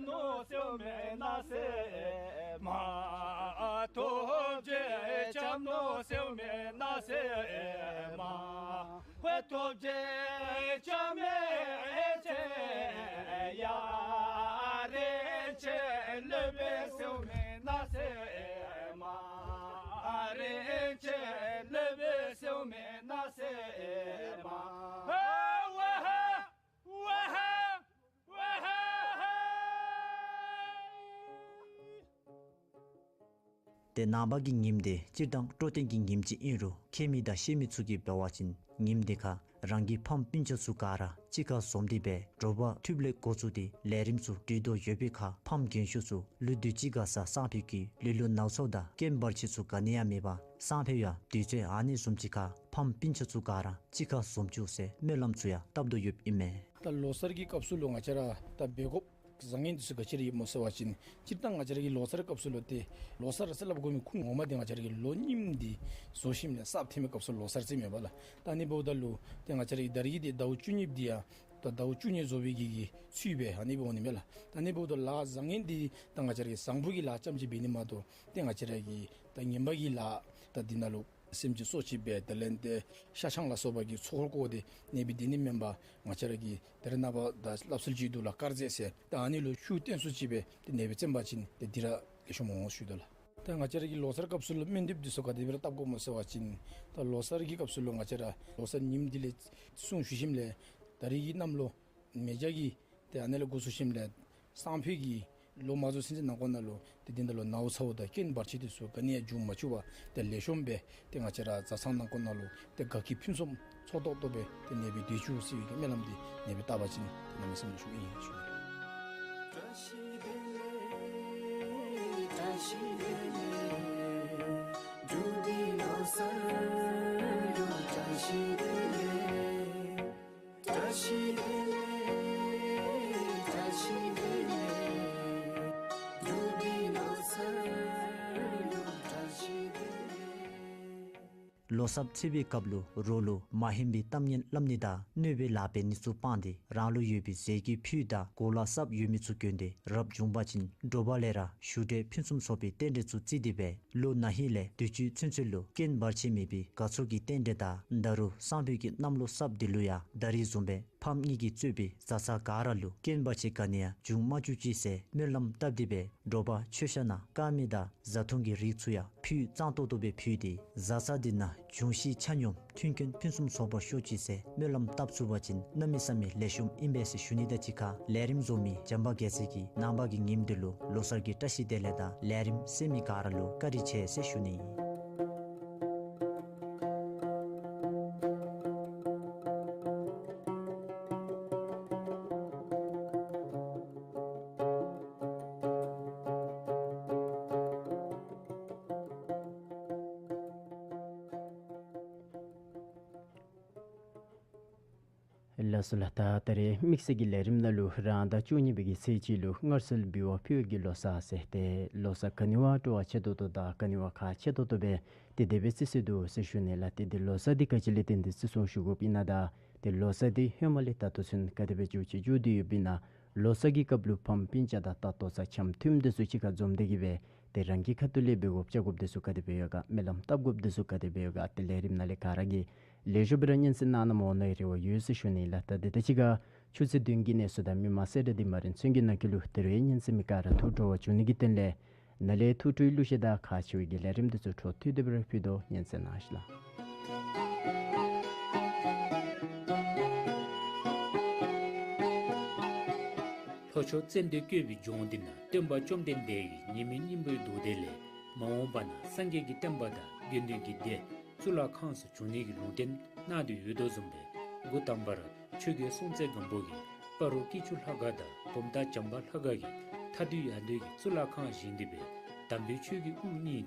ནོ་སེའུ་མེ་ན་སེ་མ། ཐོབ་བྱེད་ཆམ་ནོ་སེའུ་མེ་ན་སེ་མ། ཧོ་ཐོབ་བྱེད་ཆམ་མེ་ཆེ་ཡ། རེ་ཆེ་ལེ་བེ་སེའུ་མེ་ན་སེ་མ། རེ་ཆེ་ལེ་བེ་སེའུ་མེ་ན་སེ་མ། ཧ་ཝ་ཧ། ཝ་ཧ། ཝ་ཧ་ཧ། ཏེ་ནངས་པ་གི་ཉིནམ་འདི་སྤྱིར་བཏང་སྤྲོ་སྟོན་གྱི་ཉིནམ་ཅིག་ཨིན་རུང་མཁྱེན་མི་དང་ཤེས་མི་ཚུ་གིས་འབད་བ་ཅིན་ཉིནམ་འདི་ཁར་རང་གི་ཕམ་སྤུན་ཆ་ཚུ་ག་ར་གཅིག་ཁར་འཛོམས་ཏེ་སྦེ་དྲོ་པ་ཐུབ་ལས་འགོ་བཙུགས་ཏེ་ལས་རིམ་ཚུ་སྒྲིག་དོ་ཡོད་པའི་ཁར་ཕམ་རྒན་ཤོས་ཚུ་ལུ་དུས་ཅི་ག་ས་སང་ཕོད་ཀྱི་ལུས་ལུ་ནཝ་ཚཝ་དང་རྐྱེན་བར་ཆད་ཚུ་ག་ནི་ཡང་མེད་པར་སང་ཕོད་ཡང་དུས་ཚོད་ཨ་ནི་བཟུམ་ཅིག་ཁར་ཕམ་སྤུན་ཆ་ཚུ་ག་ར་གཅིག་ཁར་འཛོམས་བཅུག་ཟེར་སྨོན་ལམ་ཚུ་ཡང་བཏབ་དོ་ཡོདཔ་ཨིན་མས། ད་ལོ་གསར་གྱི་སྐབས་སུ་ལུ་ང་བཅས་ར་ད་འབད་དགོཔ་བཟང་ངན་འདི་ཚུ་ག་ཅི་ར་ཡོདཔ་སྨོ་ཟེར་བ་ཅིན་སྤྱིར་བཏང་ང་བཅས་ར་གི་ལོ་གསར་སྐབས་སུ་ལུ་ཏེ་ལོ་གསར་ཟེར་སླབ་དགོ་མི་ཁུངས་ངོ་མ་འདི་ང་བཅས་ར་གི་ལོ་རྙིངམ་འདི་རྫོགས་ཞིནམ་ལས་གསརཔ་ཐོན་མི་སྐབས་སུ་ལོ་གསར་ཟེར་མེན་པ་ལགས། ད་ཨ་ནི་འབདཝ་ད་ལུ་ཏེ་ང་བཅས་ར་གི་ད་རིས་འདི་ཟླཝ་བཅུ་གཉིས་འདི་ཡང་ད་ཟླཝ་བཅུ་གཉིས་རྫོགས་པའི་གི་གི་ཚུལ་སྦེ་ཨ་ནི་འབདཝ་ཨིན་མས་ལགས། ད་ཨ་ནི་འབདཝ་ད་ལཱ་བཟང་ངན་འདི་ད་ང་བཅས་ར་གི་བཟང་པོ་གི་ལཱ་རྐྱངམ་ཅིག་འབད་ནི་མ་གཏོགས་ཏེ་ང་བཅས་ར་གི་ད་ངན་པ་གི་ལཱ་ད་འདི་ནང་ལུ་སེམས་ཅན་སྲོག་བཅད་པའི་དེ་ལས་ཏེ་ཤ་ཆང་ལ་སོགས་པ་གི་ཚོགས་འཁོར་བསྐོར་ཏེ་ནདཔ་འབད་དེ་ནི་མེན་པར་ང་བཅས་ར་གི་ད་རེས་ནངས་པ་ད་སླབ་སྲོལ་ཅིག་འདུག་ལགས། དཀར་ཟས་ཟེར། ད་ཨ་ནི་ལུ་ཤུགས་བཏོན་སུ་ཅིག་སྦེ་ཏེ་ནདཔ་འབད་བ་ཅིན་ཏེ་འདི་ར་ལེགས་ཤོམ་འོང་ཟེར་ཞུ་དོ་ལགས། ད་ང་བཅས་ར་གི་ལོ་གསར་སྐབས་སུ་ལུ་སྨོན་འདེབས་འདི་ཚུ་ག་དེ་སྦེ་ར་བཏབ་དགོཔ་སྨོ་ཟེར་བ་ཅིན་ད་ལོ་གསར་གྱི་སྐབས་སུ་ལུ་ང་བཅས་ར་ལོ་གསར་ཉིནམ་འདི་ལས་གསུངས་ཞུ་ཞིནམ་ལས་ད་རིས་ཀྱི་གནམ་ལོ་མེ་བྱ་གི་ཏེ་ཨ་ནི་ལས་འགོ་བཙུགས་ཞིནམ་ལས་སང་ཕོད་ཀྱི་ལོ་མ་རྫོགས་ཚུན་ཚོད་ནང་འཁོད་ནང་ལུ་ཏེ་འདི་ནང་ལུ་ནཝ་ཚཝ་དང་རྐྱེན་བར་ཆད་འདི་ཚུ་ག་ནི་ཡང་འབྱུང་མ་བཅུག་པར་ཏེ་ལེགས་ཤོམ་སྦེ་ཏེ་ང་བཅས་ར་བཟའ་ཚང་ནང་འཁོད་ནང་ལུ་ཏེ་དགའ་སྐྱིད་ཕུན་སུམ་ཚོགས་ཏོག་ཏོ་སྦེ་ཏེ་ནདཔ་སྡོད་བཅུག་ཟེར་བའི་གི་སྨོན་ལམ་འདི་ནདཔ་བཏབ་པ་ཅིན་ཏེ་གནམ་མེད་ས་མེད་ལེགས་ཤོམ་ཨིན་ཟེར་ཞུ་ནི། ལོ་གསརཔ་ཚེས་པའི་སྐབས་ལུ་རོགས་ལུ་མ་ཧན་པའི་གཏམ་ངན་སླབ་ནི་དང་གནོད་པའི་ལཱ་འབད་ནི་ཚུ་སྤངས་ཏེ་རང་ལུ་ཡོད་པའི་ཟས་ཀྱི་ཕུད་དང་གོ་ལ་གསརཔ་ཡོད་མི་ཚུ་གྱོན་ཏེ་རབ་བྱུང་པ་ཅིན་དྲོ་པ་ལས་ར་བཞུགས་གྲལ་ཕུན་སུམ་ཚོགས་པའི་རྟེན་འབྲེལ་ཚུ་བརྩི་སྟེ་སྦེ་ལོ་ན་ཧིང་ལས་དུས་ཅི་ཚུན་ཚོད་ལུ་རྐྱེན་བར་ཆད་མེད་པའི་དགའ་ཚོར་གྱི་རྟེན་འབྲེལ་དང་ད་རུང་སང་ཕོད་ཀྱི་གནམ་ལོ་གསརཔ་འདི་ལུ་ཡང་ད་རིས་བཟུམ་སྦེ་ཕམ་གཉིས་ཀྱིས་གཙོས་པའི་བཟའ་ཚང་ག་ར་ལུ་རྐྱེན་བར་ཆད་ག་ནི་ཡང་འབྱུང་མ་བཅུག་ཅིག་ཟེར་སྨོན་ལམ་བཏབ་སྟེ་སྦེ་དྲོ་པ་མཆོད་བཤམ་ནང་དཀར་མེ་དང་བཟའ་འཐུང་གི་རིགས་ཚུ་ཡང་ཕུད་གཙང་ཏོག་ཏོ་སྦེ་ཕུལ་ཏེ་བཟའ་ཚང་འདི་ནང་འབྱུང་བཞི་ཆ་སྙོམས་མཐུན་རྐྱེན་ཕུན་སུམ་ཚོགས་པར་ཤོག་ཅིག་ཟེར་སྨོན་ལམ་བཏབ་ཚུགས་པ་ཅིན་གནམ་མེད་ས་མེད་ལེགས་ཤོམ་ཨིན་པས་ཟེར་ཞུ་ནི་དང་གཅིག་ཁར་ལས་རིམ་བཟོ་མི་བྱམས་པ་རྒྱལ་མཚན་གྱིས་ནངས་པ་གི་ཉིནམ་འདི་ལུ་ལོ་གསར་གྱི་བཀྲ་ཤིས་བདེ་ལེགས་དང་ལས་རིམ་གསན་མི་ག་ར་ལུ་བཀའ་དྲིན་ཆེ་ཟེར་ཞུ་ནི། ལགས་སོ་ལགས། ད་ད་རེས་དམིགས་བསལ་གྱི་ལས་རིམ་ནང་ལུ་རང་ཟླ་བཅུ་གཉིས་པའི་གི་ཚེས་གཅིག་ལུ་སྔར་སྲོལ་འབུལ་བ་ཕུལ་བའི་གི་ལོ་གསར་ཟེར་ཏེ་ལོ་གསར་ག་ནི་བ་སྤྲོ་བ་ཆེ་ཏོག་ཏོ་དང་ག་ནི་བ་ཁག་ཆེ་ཏོག་ཏོ་སྦེ་ཏེ་དེ་སྦེ་བརྩི་སྲོལ་འདུག་ཟེར་ཞུ་ནི་ལགས། ཏེ་འདི་ལོ་གསར་འདི་ག་ཅི་ལས་བརྟེན་ཏེ་བརྩི་སྲོལ་ཞུ་དགོཔ་ཨིན་ན་ད་ཏེ་ལོ་གསར་འདི་ཧེ་མ་ལས་ད་ལྟོ་ཚུན་ག་དེ་སྦེ་འགྱོ་ཅི་འགྱོ་དོ་ཡོདཔ་ཨིན་ན། ལོ་གསར་གྱི་སྐབས་ལུ་ཕམ་སྤུན་ཆ་དང་ད་ལྟོ་ཚུ་འཆམ་མཐུན་འདི་ཚུ་གཅིག་ཁར་འཛོམས་ཏེ་གི་སྦེ་ཏེ་རང་གི་ཁ་ཐུག་ལས་འབད་དགོཔ་བཅའ་དགོཔ་འདི་ཚུ་ག་དེ་སྦེ་ཡོད་ག་སྨོན་ལམ་བཏབ་དགོཔ་འདི་ཚུ་ག་དེ་སྦེ་ཡོད་ག་ཏེ་ལས་རིམ་ནང་ལས་ག་ར་གིས་ལེགས་ཤོམ་སྦེ་ར་སྙན་གསན་གནང་གནངམ་འོང་ནིའི་རེ་བ་ཡོད་ཟེར་ཞུ་ནི་ལགས། ད་དེ་དང་གཅིག་ཁར་ཆུ་ཚོད་བདུན་གྱི་གནས་ཚུལ་དང་མི་མང་གསལ་བསྒྲགས་འདི་མ་རན་ཚུན་གྱི་ནང་འཁོད་ལུ་དེ་རུ་སྙན་གསན་མི་ག་ར་ཐུགས་སྤྲོ་བ་བྱུང་ནི་གི་དོན་ལས་ནཱ་ལས་ཐུགས་སྤྲོའི་གླུ་གཞས་དང་ཁག་ཆེ་བའི་གི་ལས་རིམ་འདི་ཚུ་འཕྲོ་མཐུད་དེ་སྦེ་ར་ཕུལ་དོ། སྙན་གསན་གནང་ཞུ་ལགས། ལྷོ་ཕྱོགས་ཙན་དན་བཀོད་པའི་ལྗོངས་འདི་ན། སྟོན་པ་བཅོམ་ལྡན་འདས་ཀྱིས་ཉི་མའི་སྙིང་པོའི་མདོ་སྡེ་ལས། མ་འོངས་པ་ན་སངས་རྒྱས་ཀྱི་བསྟན་པ་དང་དགེ་འདུན་གྱི་སྡེ་གཙུག་ལག་ཁང་སུ་འབྱུང་ནི་གི་ལུང་བསྟན་གནང་སྟེ་ཡོད་དོ་བཟུམ་སྦེ་འགོ་དང་པ་ར་ཆོས་རྒྱལ་སྲོང་བཙན་སྒམ་པོ་གིས་སྤ་རོ་སྐྱིད་ཆུ་ལྷ་ཁང་དང་བུམ་ཐང་བྱམས་པ་ལྷ་ཁང་གི་ཐ་དད་ཡང་དག་གི་གཙུག་ལག་ཁང་བཞེངས་ཏེ་སྦེ་དམ་པའི་ཆོས་ཀྱི་དབུ་བརྙེས་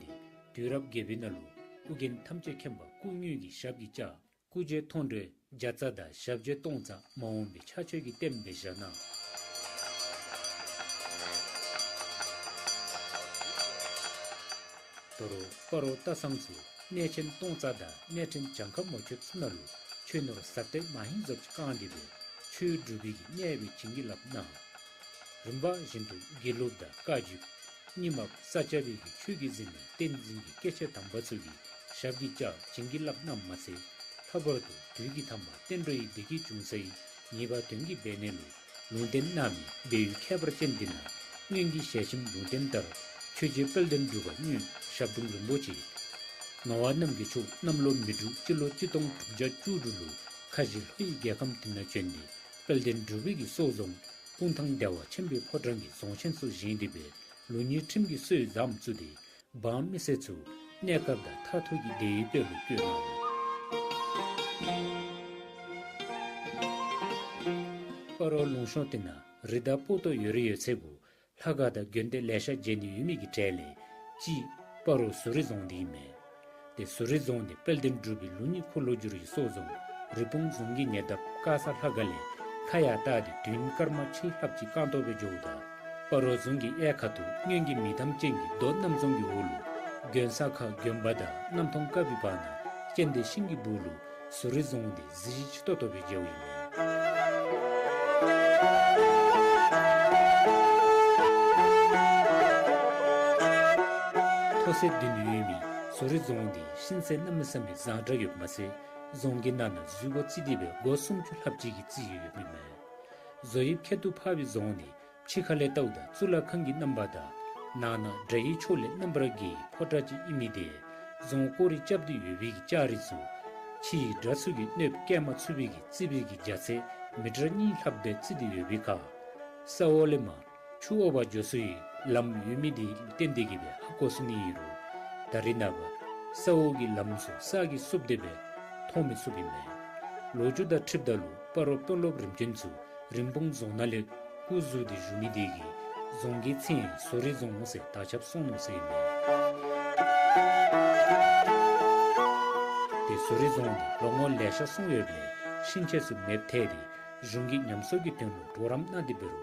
ཏེ་དུས་རབས་བརྒྱད་པའི་ནང་ལུ་ཨོ་རྒྱན་ཐམས་ཅད་མཁྱེན་པ་སྐུ་དངོས་ཀྱི་ཞབས་ཀྱིས་བཅགས། སྐུ་རྗེས་མཐོང་གྲོལ་བརྒྱ་རྩ་དང་ཞབས་རྗེས་སྟོང་རྩ་མ་འོངས་པའི་ཕྱག་མཆོད་ཀྱི་རྟེན་སྦེ་བཞག་གནང་། དོ་རུང་སྤ་རོ་སྟག་ཚང་དུ་གནས་ཆེན་སྟོང་རྩ་དང་གནས་ཕྲན་གྱངས་ཁ་མ་ཆོདཔ་ཚུ་ནང་ལུ་ཆོས་ནོར་ཟབ་གཏེར་མ་ཧིང་ཟབ་ཅིག་བསྐངས་ཏེ་སྦེ་ཆོས་སྒྲུབ་པའི་གི་གནས་སྦེ་བྱིན་གྱིས་བརླབས་གནང་། རིམ་པ་བཞིན་དུ་དགེ་ལུགས་དང་བཀའ་བརྒྱུད་རྙིང་མ་ས་སྐྱ་པའི་གི་ཆོས་ཀྱི་གཟིགས་ནས་བསྟན་འཛིན་གྱི་སྐྱེས་ཆེན་དམ་པ་ཚུ་གིས་ཞབས་ཀྱིས་བཅགས་བྱིན་གྱིས་བརླབས་གནངམ་མ་ཚད། ལྷག་པར་དུ་དུས་ཀྱི་ཐ་མ་བསྟན་འགྲོའི་བདེ་སྐྱིད་འབྱུང་སའི་ཉེས་པ་དོན་གྱི་སྦས་གནས་ལུ་ལུང་བསྟན་གནང་མི་སྦས་ཡུལ་ཁྱད་པར་ཅན་འདི་ནང་སྔོན་གྱི་ཞལ་ཆེམས་ལུང་བསྟན་ལྟར་ཆོས་རྗེ་དཔལ་ལྡན་འབྲུག་པ་དངོས་ཞབས་དྲུང་རིན་པོ་ཆེ་ངག་དབང་རྣམ་རྒྱལ་མཆོག་གནམ་ལོ་མེ་འབྲུག་སྤྱི་ལོ་གཅིག་སྟོང་དྲུག་བརྒྱ་བཅུ་དྲུག་ལུ་ཁ་བཞི་ལྷོ་ཡི་རྒྱལ་ཁམས་དེ་ནང་བྱོན་ཏེ་དཔལ་ལྡན་འབྲུག་པའི་གི་སྲོག་རྫོང་སྤུངས་ཐང་བདེ་བ་ཆེན་པོའི་ཕོ་བྲང་གི་རྫོང་ཆེན་སུ་བཞེངས་ཏེ་སྦེ་ལུགས་གཉིས་ཁྲིམས་ཀྱི་སྲོལ་བཟངམ་བཙུགས་ཏེ་འབངས་མི་སེར་ཚུ་གནས་སྐབས་དང་མཐར་ཐུག་གི་བདེ་བའི་དཔལ་ལུ་བཀོད་གནང་། སྤ་རོ་ལུང་གཤོང་དེ་ནང་རི་དྭགས་སྤོ་ཏོ་ཡོད་རི་ཡོད་ཚད་གུ་ལྷ་ཁང་དང་དགོན་སྡེ་ལེ་ཤ་མཇལ་ནི་ཡོད་མི་གི་གྲས་ལས་གཅིག་སྤ་རོ་ཟུ་རི་རྫོང་འདི་ཨིན་མས། ཏེ་ཟུ་རི་རྫོང་འདི་དཔལ་ལྡན་འབྲུག་པའི་ལུགས་གཉིས་འཁོར་ལོ་བསྒྱུར་བའི་སྲོག་རྫོང་རི་བོང་རྫོང་གི་ཉེ་འདབས་ཀ་ས་ལྷ་ཁང་ལས་ཁ་ཡར་བལྟ་སྟེ་མདུན་སྐར་མ་ཕྱེད་ལྷགཔ་ཅིག་རྐང་སྟོང་སྦེ་འགྱོཝ་ད་སྤ་རོ་རྫོང་གི་གཡས་ཁ་ཐུག་སྔོན་གྱི་མེ་ཐམ་ཅན་གྱི་རྡོ་གནམ་རྫོང་གི་འོག་ལུ་དགོན་ས་ཁ་དགོན་པ་དང་གནམ་ཐོང་དཀར་པོའི་བར་ན་སྤྱན་ལྡན་ཤིང་གི་སྦུག་ལུ་ཟུ་རི་རྫོང་འདི་གཟི་བརྗིད་ཆེ་ཏོག་ཏོ་སྦེ་མཇལཝ་ཨིན་མས། མཐོ་ཚད་བདུན་ཡོད་མི་ཟུ་རི་རྫོང་འདི་ཤིང་ཚད་གནམ་མེད་ས་མེད་བཟང་དྲགས་ཡོདཔ་མ་ཚད་རྫོང་གི་ནང་ན་འཛུལ་སྒོ་བརྩིས་ཏེ་སྦེ་སྒོ་སུམ་ཅུ་ལྷགཔ་ཅིག་གི་བརྩིས་ཡོདཔ་ཨིན་མས། བཟོ་དབྱིབས་ཁྱད་དུ་འཕགས་པའི་རྫོང་འདི་ཕྱི་ཁ་ལས་བལྟཝ་ད་གཙུག་ལག་ཁང་གི་རྣམ་པ་དང་ནང་ན་དགྲ་ཡི་ཕྱོགས་ལས་རྣམ་པར་རྒྱལ་བའི་ཕོ་བྲང་ཅིག་ཨིན་མི་དེ་རྫོང་སྐོར་རི་རྐྱབ་སྟེ་ཡོད་པའི་གི་ལྕགས་རི་ཚུ་ཕྱི་ཡི་དགྲ་ཚུ་གིས་གནོདཔ་བཀལ་མ་ཚུགས་པའི་གི་རྩིག་པའི་གི་རྒྱ་ཚད་མི་ཊར་གཉིས་ལྷགཔ་སྦེ་བརྩིས་ཏེ་ཡོད་པའི་ཁར་ས་འོག་ལས་མར་ཆུ་འོག་པར་འགྱོ་སའི་ལམ་ཡོད་མི་དེ་ལུ་བརྟེན་ཏེ་གིས་སྦེ་ཧ་གོ་ཚུགས་ནི་ཨིན་རུང་ད་རེས་ནངས་པ་ས་འོག་གི་ལམ་ཚུ་ས་གིས་བསུབ་སྟེ་སྦེ་མཐོང་མི་ཚུགསཔ་ཨིན་མས། ལོ་རྒྱུས་དང་འཁྲིལཝ་ད་ལུ་སྤ་རོ་དཔོན་སློབ་རིམ་བྱོན་ཚུ་རིན་སྤུངས་རྫོང་ནང་ལས་སྐུ་བཞུགས་ཏེ་བཞུགས་མི་དེ་གིས་རྫོང་གི་མཚན་ཟུ་རི་རྫོང་ཟེར་དར་ཁྱབ་སོང་ནུག་ཟེར་ཨིན་མས། ཏེ་ཟུ་རི་རྫོང་འདི་ལོ་ངོ་ལེ་ཤ་སོང་ཡོདཔ་ལས་ཤིང་ཆས་ཚུ་མེདཔ་ཐལ་ཏེ་གཞུང་གིས་ཉམས་གསོ་གི་དོན་ལུ་གྲོགས་རམ་གནང་སྟེ་འབད་རུང་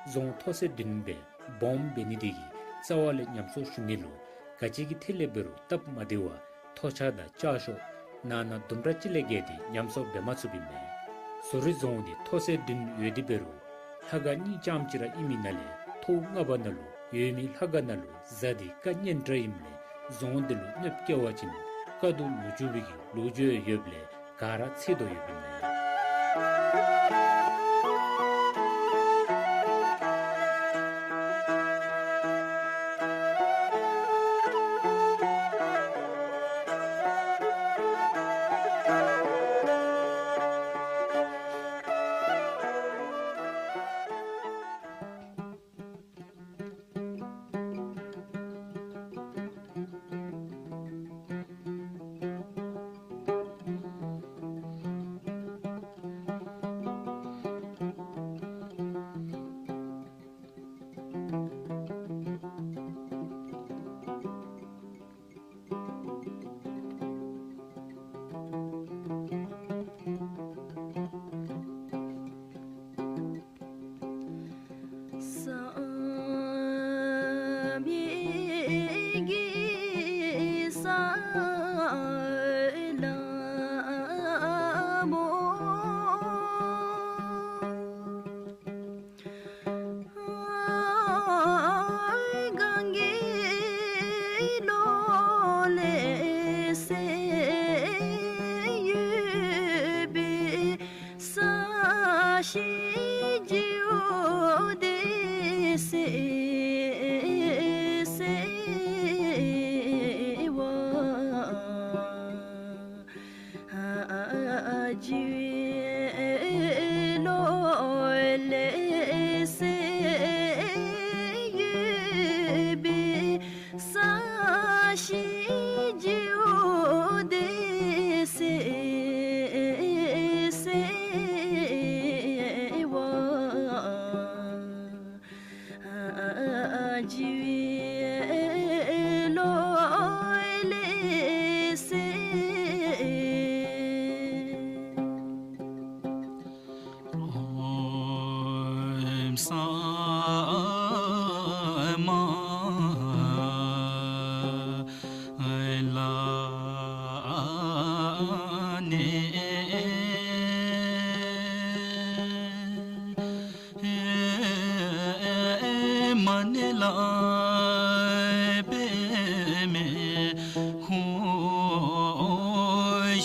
རྫོང་མཐོ་ཚད་བདུན་སྦེ་སྦོམ་འབད་ནི་དེ་གིས་རྩ་བ་ལས་ཉམས་གསོ་ཞུ་ནི་ལུ་ག་ཅི་གི་ཐད་ལས་འབད་རུང་སྟབས་མ་བདེ་བར་མཐོ་ཆ་དང་ལྕགས་ཤོག་ནང་ན་དུམ་གྲ་ཅིག་ལས་བརྒལ་ཏེ་ཉམས་གསོ་འབད་མ་ཚུགསཔ་ཨིན་མས། ཟུ་རི་རྫོང་འདི་མཐོ་ཚད་བདུན་ཡོད་དེ་འབད་རུང་ལྷ་ཁང་གཉིས་རྐྱངམ་ཅིག་ར་ཨིན་མི་ནང་ལས་ཐོག་ལྔ་པ་ནང་ལུ་ཡོད་མི་ལྷ་ཁང་ནང་ལུ་གཟའ་འདི་བཀའ་གཉན་དྲགས་ཨིནམ་ལས་རྫོང་འདི་ལུ་གནོདཔ་བཀལ་བ་ཅིན་དཀའ་སྡུག་མྱོང་བཅུག་པའི་གི་ལོ་རྒྱུས་ཡོདཔ་ལས་ག་ར་འཚེར་དོ་ཡོདཔ་ཨིན་མས།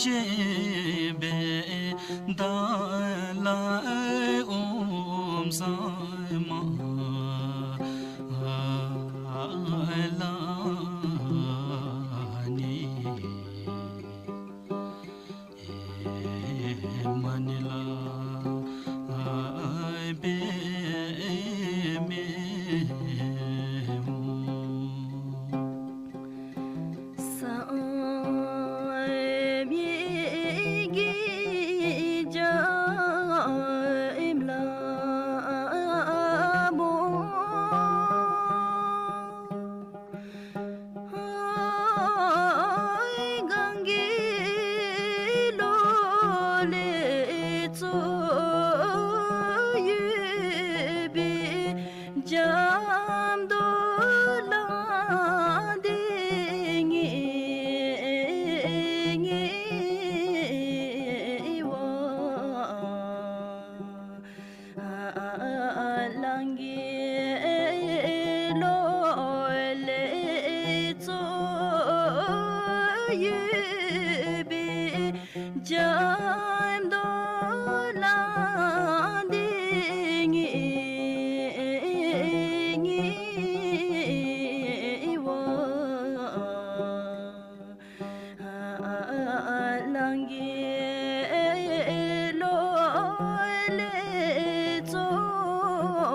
ཞེས་པའི་བརྡ་ལ་ཨོཾ་ས་མ་ལ་ནི་མ་ཎི་ལ་པདྨེ་ཧཱུྃ། བསམ་ཡས་ཀྱི་ལྗགས་ལ་མོ། གང་གི་ལོ་ལས་ཚོགས་ཡོད་པའི་འཇམ་ཏོག་ལ་འདི་ངེས་ངེས་བ། གང་གི་ལོ་ལས་ཚོགས་ཡོད་པའི་འཇམ་ཏོག་ལ་འདི་ངེས་ངེས་བ། གང་གི་ལོ་ལས་ཚོགས་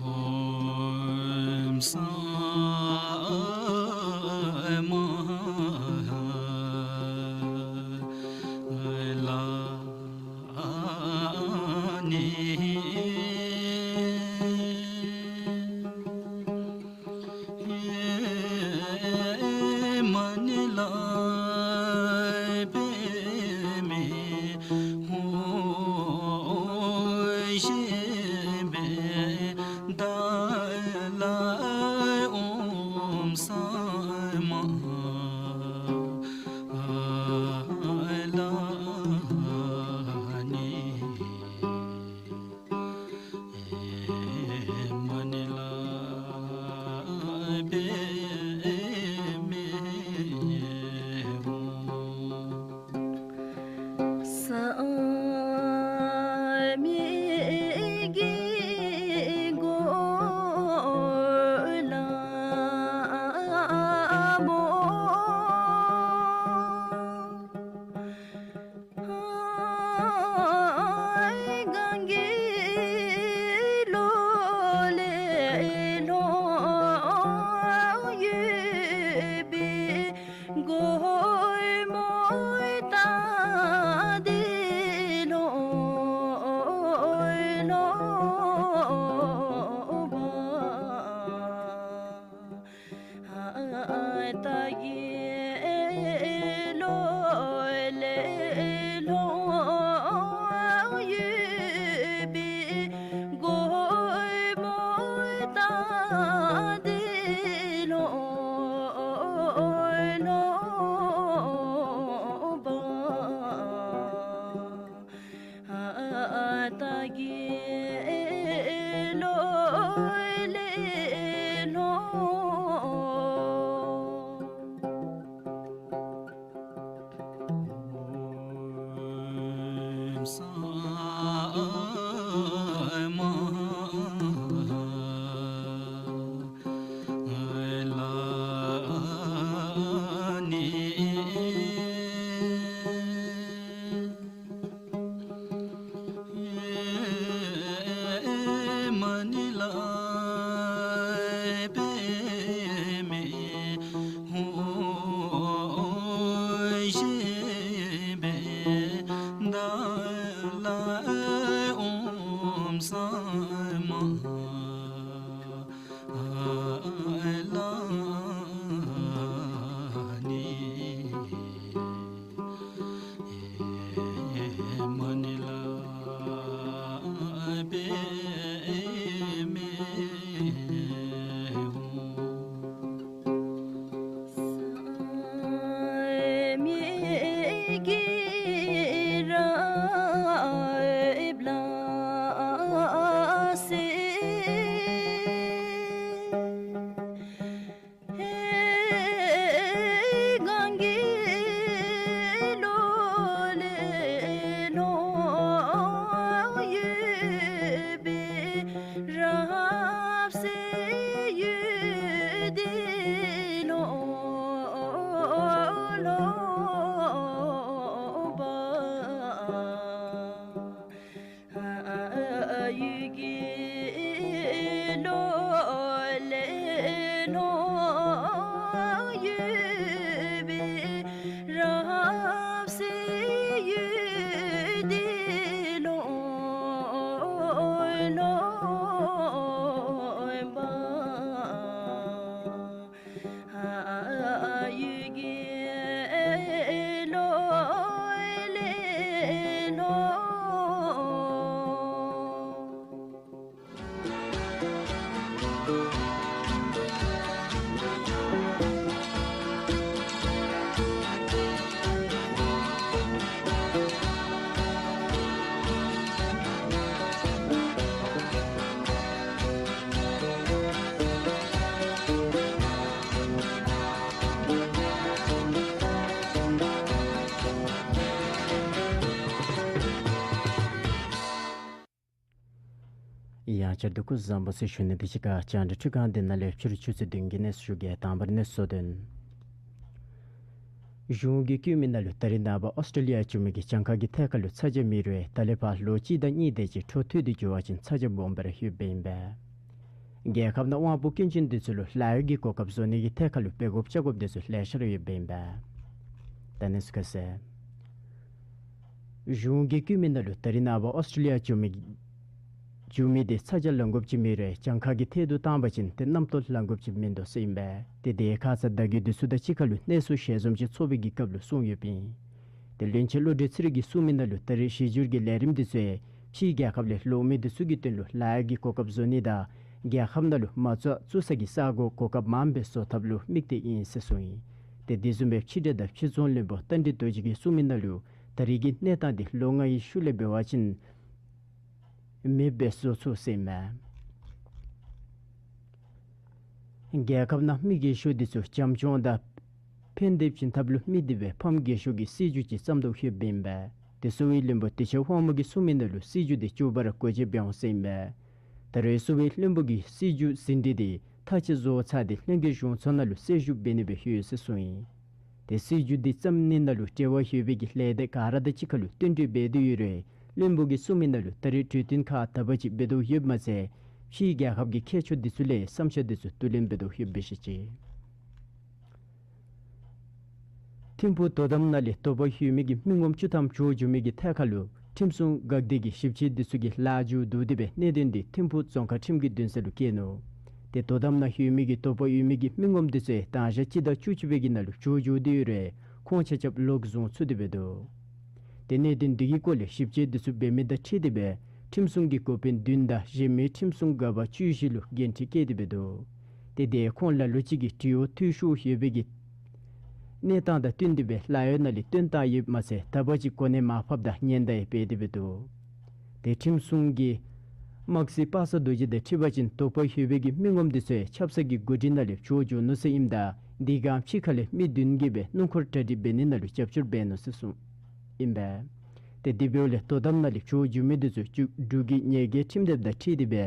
ཨོཾ་ས་མ་ལ་ནི། མ་ཎི་ལ་པདྨེ་ཧཱུྃ་ཞེས་པའི་བརྡ་ལ་ཨོཾ་ས་མ་ལ་ནི། མ་ཎི་ལ་པདྨེ་ཧཱུྃ། བསམ་ཡས་ཀྱི་སྒོ་ལ་མོ། གང་གི་ལོ་ལས་ལྷོང་ཡོད་པའི་སྒོ་མོ་ད་འདི་ལྷོང་ལྷོང་བ། ད་གི་ལོ་ལས་ལྷོང་ཡོད་པའི་སྒོ་མོ་ད་འདི་ལྷོང་ལྷོང་བ། ད་གི་ལོ་ལས་ལྷོང་ཨོཾ་ས་མ་ལ་ནི། མ་ཎི་ལ་པདྨེ་ཧཱུྃ་ཞེས་པའི་བརྡ་ ཡང་བསྐྱར་དུ་སྐུ་གཟུགས་བཟང་པོ་ཟེར་ཞུ་ནི་དང་གཅིག་ཁར་རྒྱང་བསྒྲགས་ཁྲི་སྒང་འདི་ནང་ལས་ཕྱི་རུ་ཆུ་ཚོད་བདུན་གྱི་གནས་ཚུལ་ཞུ་གེ། དང་པ་ར་གནས་ཚུལ་གཙོ་དོན། གཞུང་གིས་བཀོད་མི་ནང་ལུ་ད་རིས་ནངས་པ་ཨོསི་ཊྲེ་ལི་ཡ་བཙུགས་མི་གི་གྱངས་ཁ་གི་ཐད་ཁར་ལུ་ཚ་གྱང་མེད་རུང་ད་ལས་ཕར་ལོ་གཅིག་དང་གཉིས་དེ་ཅིག་འཕྲོ་མཐུད་དེ་འགྱོ་བ་ཅིན་ཚ་གྱང་སྦོམ་སྦེ་ར་ཡོདཔ་ཨིན་པས། རྒྱལ་ཁབ་ནང་དབང་པོ་སྐྱོན་ཅན་འདི་ཚུ་ལུ་ལཱ་གཡོག་གི་གོ་སྐབས་བཟོ་ནི་གི་ཐད་ཁར་ལུ་འབད་དགོཔ་བྱ་དགོཔ་འདི་ཚུ་ལེ་ཤ་ར་ཡོདཔ་ཨིན་པས། ད་གནས་ཚུལ་ཁ་གསལ། གཞུང་གིས་བཀོད་མི་ནང་ལུ་ད་རིས་ནངས་པ་ཨོསི་ཊྲེ་ལི་ཡ་བཙུགས་མི་བཙུགས་མི་འདི་ཚ་གྱང་ལང་དགོཔ་ཅིག་མེད་རུང་གྱངས་ཁ་གི་ཐད་དུ་བཏང་པ་ཅིན་ཏེ་རྣམ་རྟོག་ལང་དགོཔ་ཅིག་མིན་འདུག་ཟེར་ཨིན་པས། ཏེ་དེ་ཁ་ཙ་བརྡ་བརྒྱུད་འདི་ཚུ་དང་གཅིག་ཁར་ལུ་གནས་ཚུལ་ཞལ་འཛོམས་ཅིག་ཚོགས་པའི་གི་སྐབས་ལུ་གསུངས་ཡོདཔ་ཨིན། ཏེ་བློན་ཆེན་བློ་གྲོས་ཚེ་རིང་གིས་གསུངས་མི་ནང་ལུ་ད་རིས་གཞི་འགྱུར་གྱི་ལས་རིམ་འདི་ཚུ་ཕྱིའི་རྒྱལ་ཁབ་ལས་ལོག་མི་འདི་ཚུ་གི་དོན་ལུ་ལཱ་གཡོག་གི་གོ་སྐབས་བཟོ་ནི་དང་རྒྱལ་ཁབ་ནང་ལུ་མ་རྩ་བཙུགས་ས་གི་ས་སྒོ་གོ་སྐབས་མངམ་སྦེ་བཟོ་ཐབས་ལུ་དམིགས་ཏེ་ཨིན་ཟེར་གསུངས་ཡི། ཏེ་དེ་བཟུམ་སྦེ་ཕྱི་འབྲེལ་དང་ཕྱི་ཚོང་བློན་པོ་རྟ་མགྲིན་རྡོ་རྗེ་གིས་གསུངས་མི་ནང་ལུ་ད་རིས་ཀྱི་གནས་སྟངས་འདི་ལོ་ལྔའི་ཤུལ་ལས་འབད་བ་ཅིན་མེདཔ་སྦེ་བཟོ་ཚུགས་ཟེར་ཨིན་མས། རྒྱལ་ཁབ་ནང་མི་རྒས་ཤོས་འདི་ཚུ་བྱམས་སྐྱོང་དང་ཕན་བདེ་བྱིན་ཐབས་ལུ་དམིགས་ཏེ་སྦེ་ཕམ་རྒས་ཤོས་ཀྱི་སྲིད་བྱུས་ཅིག་བརྩམ་དོ་ཡོདཔ་ཨིན་པས། ཏེ་གསོ་བའི་བློན་པོ་བདེ་ཆེན་དབང་མོ་གིས་གསུངས་མི་ནང་ལུ་སྲིད་བྱུས་འདི་མགྱོགས་པ་ར་སྒོ་འབྱེད་འབད་འོང་ཟེར་ཨིན་པས། ད་རེས་གསོ་བའི་བློན་པོ་གིས་སྲིད་བྱུས་ཟིན་བྲིས་འདི་མཐའ་དཔྱད་བཟོ་ཚར་ཏེ་ལྷན་རྒྱས་གཞུང་ཚོགས་ནང་ལུ་གསལ་ཞུ་འབད་ནི་སྦེ་ཡོད་ཟེར་གསུངས་ཡི། ཏེ་སྲིད་བྱུས་འདི་བརྩམ་ནི་ནང་ལུ་འབྲེལ་བ་ཡོད་པའི་གི་ལས་སྡེ་ག་ར་དང་གཅིག་ཁར་ལུ་བསྟུན་གྲོས་འབད་དེ་ཡོད་རུང་བློན་པོ་གིས་གསུངས་མི་ནང་ལུ་ད་རེས་གྲོས་བསྟུན་ཁག་དག་པ་ཅིག་འབད་དོ་ཡོདཔ་མ་ཚད་ཕྱིའི་རྒྱལ་ཁབ་ཀྱི་མཁས་མཆོག་འདི་ཚུ་ལས་བསམ་འཆར་འདི་ཚུ་བསྡུ་ལེན་འབད་དོ་ཡོདཔ་སྦེ་བཤད་ཅི། ཐིམ་ཕུག་དོ་དམ་ནང་ལས་དོགས་པ་ཡོད་མི་གི་མི་ངོམ་བཅུ་ཐམ་བྱོག་འགྱོ་མི་གི་ཐད་ཁར་ལུ་ཁྲིམས་སྲུང་འགག་སྡེ་གི་ཞིབ་དཔྱད་འདི་ཚུ་གིས་ལཱ་མཇུག་བསྡུ་སྟེ་སྦེ་གནད་དོན་འདི་ཐིམ་ཕུག་རྫོང་ཁག་ཁྲིམས་ཀྱི་འདུན་ས་ལུ་བསྐྱལ་ནུག། ཏེ་དོ་དམ་ནང་ཡོད་མི་གི་དོགས་པ་ཡོད་མི་གི་མི་ངོམ་འདི་ཚུ་ཡང་དང་ཞག་སྤྱི་ཟླ་བཅུ་གཅིག་པའི་གི་ནང་ལུ་བྱོག་འགྱོ་སྟེ་ཡོད་རུང་ཁོང་ཆ་ཁྱབ་ལོག་བཟུང་ཚུགས་ཏེ་སྦེ་འདུག། ཏེ་གནད་དོན་འདི་གི་སྐོར་ལས་ཞིབ་དཔྱད་འདི་ཚུ་འབད་མི་དང་འཁྲིལ་ཏེ་སྦེ་ཁྲིམས་སྲུང་གི་འགོ་དཔོན་བདུན་དང་གཞན་མི་ཁྲིམས་སྲུང་འགག་པ་བཅུ་བཞི་ལུ་འགན་འཁྲི་བཀལ་ཏེ་སྦེ་འདུག། ཏེ་དེ་ཁོང་ལ་ལུ་ཅིག་གིས་འབྲེལ་ཡོད་འཐུས་ཤོར་ཡོད་པའི་གི་གནས་སྟངས་དང་བསྟུན་ཏེ་སྦེ་ལཱ་གཡོག་ནང་ལས་བཏོན་བཏང་ཡོདཔ་མ་ཚད་ད་བར་ཅིག་གོ་གནས་མར་ཕབ་དང་ཉེན་བརྡ་ཡང་འབད་དེ་སྦེ་འདུག། ཏེ་ཁྲིམས་སྲུང་གི་དམག་སྲིད་པ་སངས་རྡོ་རྗེ་དང་འཁྲིལ་བ་ཅིན་དོགས་པ་ཡོད་པའི་གི་མི་ངོམ་འདི་ཚུ་ཡང་ཆབ་གསང་གི་འགོ་ཁྲིད་ནང་ལས་བྱོག་འགྱོ་ནུག་ཟེར་ཨིནམ་ད་དེ་སྒང་ཕྱི་ཁ་ལས་མི་བདུན་གྱིས་སྦེ་སྣུམ་འཁོར་གྲ་སྒྲིག་འབད་ནི་ནང་ལུ་རྒྱབ་སྐྱོར་འབད་ནུག་ཟེར་གསུངས་ཨིན་པས། ཏེ་དེ་འབདཝ་ལས་དོ་དམ་ནང་ལས་བྱོག་འགྱོ་མི་འདི་ཚུ་འབྲུག་འབྲུག་གི་ཉེས་འགེལ་ཁྲིམས་དེབ་དང་འཁྲིལ་ཏེ་སྦེ་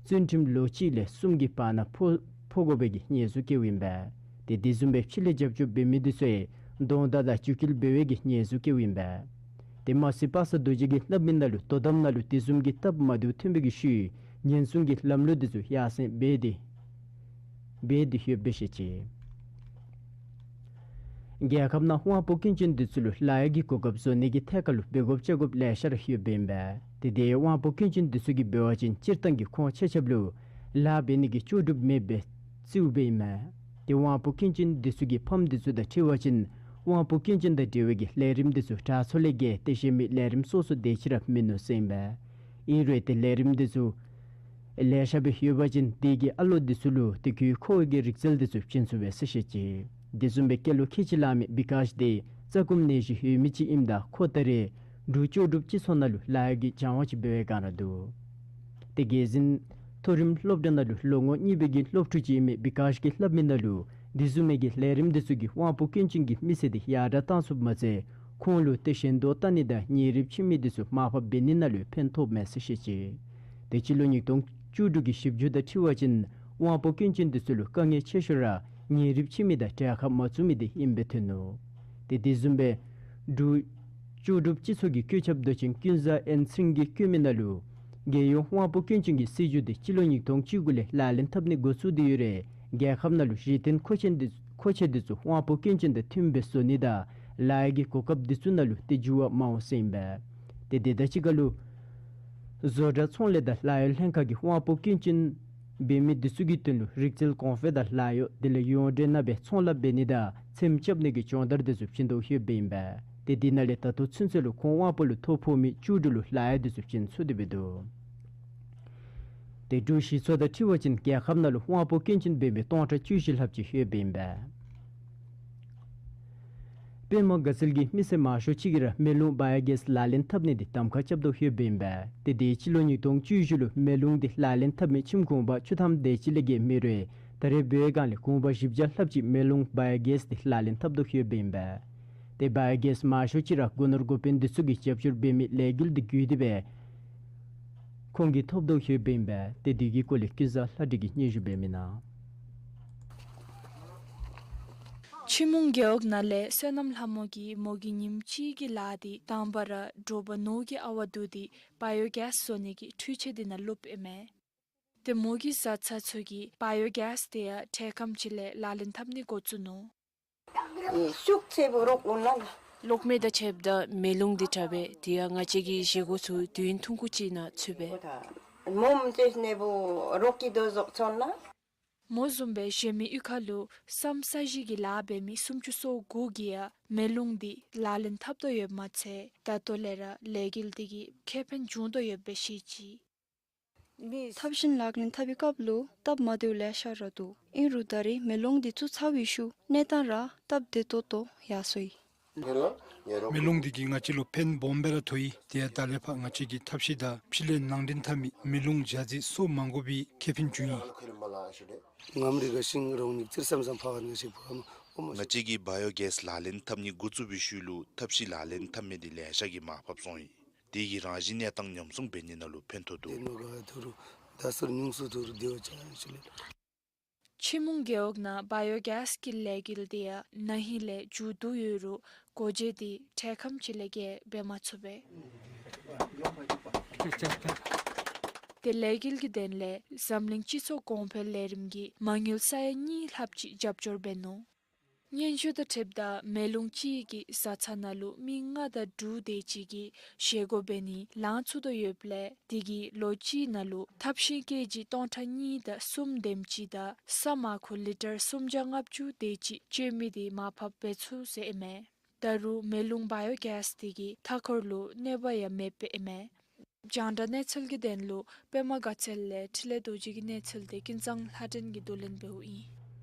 བཙོན་ཁྲིམས་ལོ་གཅིག་ལས་གསུམ་གྱི་བར་ན་ཕོག་ཕོག་དགོ་པའི་གི་ཉེས་འཛུགས་བཀལཝ་ཨིན་པས། ཏེ་དེ་བཟུམ་སྦེ་ཕྱི་ལས་རྒྱབ་སྐྱོར་འབད་མི་འདི་ཚུ་ཡང་གདོང་བརྡ་དང་རྒྱུད་སྐུལ་འབད་བའི་གི་ཉེས་འཛུགས་བཀལཝ་ཨིན་པས། ཏེ་དམག་སྲིད་པ་སངས་རྡོ་རྗེ་གིས་སླབ་མི་ནང་ལུ་དོ་དམ་ནང་ལུ་དེ་བཟུམ་གྱི་སྟབས་མ་བདེཝ་ཐོན་པའི་གི་ཤུལ་ཉེན་སྲུང་གི་ལམ་ལུགས་འདི་ཚུ་ཡར་སེང་འབད་དེ་འབད་དེ་ཡོདཔ་སྦེ་བཤད་ཅི། རྒྱལ་ཁབ་ནང་དབང་པོ་སྐྱོན་ཅན་འདི་ཚུ་ལུ་ལཱ་གཡོག་གི་གོ་སྐབས་བཟོ་ནི་གི་ཐད་ཁར་ལུ་འབད་དགོཔ་བྱ་དགོཔ་ལེ་ཤ་ར་ཡོདཔ་ཨིན་པས། ཏེ་དེ་དབང་པོ་སྐྱོན་ཅན་འདི་ཚུ་གིས་འབད་བ་ཅིན་སྤྱིར་བཏང་གི་ཁོང་ཆ་ཁྱབ་ལུ་ལཱ་འབད་ནི་གི་ལྕོགས་གྲུབ་མེདཔ་སྦེ་བརྩིཝ་སྦེ་ཨིན་མས། ཏེ་དབང་པོ་སྐྱོན་ཅན་འདི་ཚུ་གི་ཕམ་འདི་ཚུ་དང་འཁྲིལ་བ་ཅིན་དབང་པོ་སྐྱོན་ཅན་དང་འབྲེལ་བའི་གི་ལས་རིམ་འདི་ཚུ་དྲག་ཚོ་ལས་བརྒལ་ཏེ་གཞན་མི་ལས་རིམ་སོ་སོ་དེ་ཅིག་ར་མིན་ནུག་ཟེར་ཨིན་པས། ཨིན་རུང་ཏེ་ལས་རིམ་འདི་ཚུ་ལེ་ཤ་སྦེ་ཡོད་པ་ཅིན་དེ་གི་ཨ་ལོ་འདི་ཚུ་ལུ་ཏེ་དགོས་མཁོ་བའི་གི་རིག་རྩལ་འདི་ཚུ་བྱིན་ཚུགས་པས་ཟེར་བཤད་ཅི། དེ་བཟུམ་སྦེ་སྐྱེས་ལོ་ཁལ་གཅིག་ལང་མི་བི་ཀཱཤ་འདི་རྩ་སྐུམ་ནད་གཞི་ཡོད་མི་ཅིག་ཨིནམ་ད་ཁོ་ད་རེས་འབྲུག་ལྕོགས་གྲུབ་སྤྱི་ཚོགས་ནང་ལུ་ལཱ་གཡོག་གི་སྦྱང་བ་ཅིག་འབད་བའི་བསྒང་ར་འདུག། ཏེ་རྒྱལ་འཛིན་མཐོ་རིམ་སློབ་གྲྭ་ནང་ལུ་ལོ་ངོ་གཉིས་པའི་གི་སློབ་ཕྲུག་ཅིག་ཨིན་མི་བི་ཀཱཤ་གིས་སླབ་མི་ནང་ལུ་དེ་བཟུམ་མའི་གི་ལས་རིམ་འདི་ཚུ་གིས་དབང་པོ་སྐྱོན་ཅན་གྱི་མི་སེར་འདི་ཡར་དྲག་བཏང་ཚུགསཔ་མ་ཚད་ཁོང་ལུ་ཏེ་ཞན་དོག་བལྟ་ནི་དང་ཉེ་རིབ་ཕྱི་མི་འདི་ཚུ་མར་ཕབ་འབད་ནི་ནང་ལུ་ཕན་ཐོགས་མས་ཟེར་བཤད་ཅི། ཏེ་སྤྱི་ལོ་ཉིས་སྟོང་བཅུ་དྲུག་གི་ཞིབ་འཇུག་དང་འཁྲིལ་བ་ཅིན་དབང་པོ་སྐྱོན་ཅན་འདི་ཚུ་ལུ་དཀའ་ངལ་ཆེ་ཤོས་ར་ཉེ་རིབ་ཕྱི་མི་དང་གྲལ་ཁར་མ་བཙུགས་མི་འདི་ཨིནམ་སྦེ་ཐོན་ནུག། ཏེ་དེ་བཟུམ་སྦེ་འབྲུག་ལྕོགས་གྲུབ་སྤྱི་ཚོགས་ཀྱི་བཀོད་ཁྱབ་མདོ་ཆེན་ཀུན་བཟང་ཨན་ཚིང་གིས་བཀོད་མི་ནང་ལུ་རྒྱལ་ཡོངས་དབང་པོ་སྐྱོན་ཅན་གྱི་སྲིད་བྱུས་འདི་སྤྱི་ལོ་ཉིས་སྟོང་བཅུ་དགུ་ལས་ལག་ལེན་འཐབ་ནི་འགོ་བཙུགས་ཏེ་ཡོད་རུང་རྒྱལ་ཁབ་ནང་ལུ་གཞི་རྟེན་མཁོ་ཆེན་འདི་མཁོ་ཆས་འདི་ཚུ་དབང་པོ་སྐྱོན་ཅན་དང་མཐུནམ་སྦེ་བཟོ་ནི་དང་ལཱ་གཡོག་གི་གོ་སྐབས་འདི་ཚུ་ནང་ལུ་ཏེ་འགྱུར་བ་མ་འོང་ཟེར་ཨིན་པས། ཏེ་དེ་དང་གཅིག་ཁར་ལུ་བཟོ་གྲྭ་ཚོང་ལས་དང་ལཱ་གཡོག་ལྷན་ཁག་གིས་དབང་པོ་སྐྱོན་ཅན་འབད་མི་འདི་ཚུ་གི་དོན་ལུ་རིག་རྩལ་གོང་འཕེལ་དང་ལཱ་གཡོག་དེ་ལས་ཡོངས་འབྲེལ་ནང་སྦེ་ཚོང་ལཱ་འབད་ནི་དང་ཚེམ་རྐྱབ་ནི་གི་སྦྱོང་བརྡར་འདི་ཚུ་བྱིན་དོ་ཡོདཔ་ཨིན་པས། ཏེ་དེ་ནང་ལས་ད་ལྟོ་ཚུན་ཚོད་ལུ་ཁོང་དབང་པོ་ལུ་ཐོ་ཕོག་མི་བཅུ་དྲུག་ལུ་ལཱ་གཡོག་འདི་ཚུ་བྱིན་ཚུགས་ཏེ་སྦེ་འདུག། ཏེ་འབྲུག་གཞི་ཚོགས་དང་འཁྲིལ་བ་ཅིན་རྒྱལ་ཁབ་ནང་ལུ་དབང་པོ་སྐྱོན་ཅན་འབད་མི་སྟོང་ཕྲག་བཅུ་བཞི་ལྷགཔ་ཅིག་ཡོདཔ་ཨིན་པས། པདྨ་དགའ་ཚལ་གྱི་མི་སེར་མང་ཤོས་ཅིག་གིས་ར་མེ་རླུང་བ་ཡོ་གེསི་ལག་ལེན་འཐབ་ནི་འདི་གདམ་ཁ་རྐྱབ་དོ་ཡོདཔ་ཨིན་པས། ཏེ་དེ་སྤྱི་ལོ་ཉིས་སྟོང་བཅུ་བཞི་ལུ་མེ་རླུང་འདི་ལག་ལེན་འཐབ་མི་ཁྱིམ་གུང་པ་བཅུ་ཐམ་དེ་ཅིག་ལས་བརྒལ་མེད་རུང་ད་རེས་འབད་བའི་བསྒང་ལས་གུང་པ་བཞི་བརྒྱ་ལྷགཔ་ཅིག་མེ་རླུང་བ་ཡོ་གེསི་འདི་ལག་ལེན་འཐབ་དོ་ཡོདཔ་ཨིན་པས། ཏེ་བ་ཡོ་གེསི་མང་ཤོས་ཅིག་ར་སྒོ་ནོར་འགོ་དཔོན་འདི་ཚུ་གིས་རྒྱབ་སྐྱོར་འབད་མི་ལས་འགུལ་འདི་བརྒྱུད་དེ་སྦེ་ ཁོང་གིས་ཐོབ་དོ་ཡོདཔ་ཨིན་པས། ཏེ་དེ་གི་སྐོར་ལས་ཀུན་བཟང་ལྷ་འབྲི་གིས་སྙན་ཞུ་འབད་མི་ནང་། ཕྱི་མུང་རྒེད་འོག་ནང་ལས་བསོད་ནམས་ལྷ་མོ་གིས་མོ་གི་ཉིནམ་གཅིག་གི་ལཱ་འདི་དང་པ་ར་དྲོ་པ་ནོར་གྱི་ཨ་ཝ་བསྡུ་སྟེ་བ་ཡོ་གེསི་བཟོ་ནི་གི་འཕྲུལ་ཆས་འདི་ནང་བླུགཔ་ཨིན་མས། ཏེ་མོ་གི་བཟའ་ཚང་ཚུ་གིས་བ་ཡོ་གེསི་དེ་ཡང་འཕྲལ་ཁམས་ཅིག་ལས་ལག་ལེན་འཐབ་ནི་འགོ་བཙུགས་ནུག། ཨེ་ཤུགས་ཆེ་བོ་རོགས་འོང་ལ་ལ། གློག་མེ་དང་ཕྱདཔ་ད་མེ་རླུང་འདི་དྲག་པས། དེ་ཡང་ང་བཅས་ཀྱི་བཞེས་སྒོ་ཚུ་དུས་ཡུན་ཐུང་ཀུ་ཅིག་ནང་ཚུད་པས། མོ་མ་ཅིག་ནེ་བོ་རོགས་ཀྱི་དོ་ཟོག་ཚོན་ལ། མོ་བཟུམ་སྦེ་གཞན་མི་གཡུས་ཁ་ལུ་སམ་ས་གཞི་གི་ལཱ་འབད་མི་སུམ་ཅུ་སོ་དགུ་གིས་ཡང་མེ་རླུང་འདི་ལག་ལེན་འཐབ་དོ་ཡོདཔ་མ་ཚད་ད་ལྟོ་ལས་ར་ལས་འགུལ་འདི་གིས་ཁེ་ཕན་བྱུང་དོ་ཡོདཔ་སྦེ་བཤད་ཅི། ཐབས་ཤེས་ལག་ལེན་འཐབ་པའི་སྐབས་ལུ་སྟབས་མ་བདེཝ་ལེ་ཤ་ར་འདུག། ཨིན་རུང་ད་རེས་མེ་རླུང་འདི་ཚུ་ཚར་བའི་ཤུལ་གནས་སྟངས་ར་སྟབས་བདེ་ཏོག་ཏོ་ཡར་སོ་ཡི། མེ་རླུང་འདི་གིས་ང་བཅས་ལུ་ཕན་སྦོམ་སྦེ་ར་ཐོགས་ཡི། དེ་ཡང་ད་ལས་ཕར་ང་བཅས་ཀྱིས་ཐབས་ཤེས་དང་ཕྱི་ལས་ནང་འདྲེན་འཐབ་མི་མེ་རླུང་འཇའ་ཚོན་སོ་མ་དགོ་པའི་ཁེ་ཕན་བྱུང་ཡི། ང་བཅས་ཀྱིས་བ་ཡོ་གེསི་ལག་ལེན་འཐབ་ནི་འགོ་བཙུགས་པའི་ཤུལ་ལུ་ཐབས་ཤེས་ལག་ལེན་འཐབ་མི་འདི་ལེ་ཤ་གིས་མར་ཕབ་སོང་ཡི། དེ་གིས་རང་བཞིན་གནས་སྟངས་ཉམས་སྲུང་འབད་ནི་ནང་ལུ་ཕན་ཐོགས་འདུག། ཕྱི་མུང་རྒེད་འོག་ནང་བ་ཡོ་གེསི་གི་ལས་འགུལ་འདི་ཡང་ན་ཧིང་ལས་མཇུག་བསྡུ་ཡོད་རུང་སྒོ་འབྱེད་འདི་འཕྲལ་ཁམས་ཅིག་ལས་བརྒལ་འབད་མ་ཚུགས་པས། ཏེ་ལས་འགུལ་གྱི་དོན་ལས་འཛམ་གླིང་སྤྱི་ཚོགས་གོང་འཕེལ་ལས་རིམ་གྱི་མ་དངུལ་ས་ཡ་གཉིས་ལྷགཔ་ཅིག་རྒྱབ་སྐྱོར་འབད་ནུག། སྙན་ཞུ་དང་འཁྲིལཝ་ད་མེ་རླུང་ཅིག་གིས་བཟའ་ཚང་ནང་ལུ་མི་ལྔ་དང་དྲུག་དེ་ཅིག་གི་བཞེས་སྒོ་འབད་ནི་ལང་ཚུགས་དོ་ཡོདཔ་ལས་དེ་གིས་ལོ་གཅིག་ནང་ལུ་ཐབས་ཤེས་ཀེ་ཇི་སྟོང་ཕྲག་གཉིས་དང་གསུམ་དེམ་ཅིག་དང་ས་མར་ཁུ་ལི་ཊར་སུམ་བརྒྱ་ལྔ་བཅུ་དེ་ཅིག་སྤྱོད་མི་འདི་མར་ཕབ་འབད་ཚུགས་ཟེར་ཨིན་མས། ད་རུང་མེ་རླུང་བ་ཡོ་གེསི་དེ་གིས་མཐའ་འཁོར་ལུ་གནོད་པ་ཡང་མེདཔ་ཨིན་མས། རྒྱང་བསྒྲགས་གནས་ཚུལ་གྱི་དོན་ལུ་པདྨ་དགའ་ཚལ་ལས་འཕྲིན་ལས་རྡོ་རྗེ་གི་གནས་ཚུལ་འདི་ཀུན་བཟང་ལྷ་སྒྲོན་གྱིས་བསྡུ་ལེན་འབདཝ་ཨིན།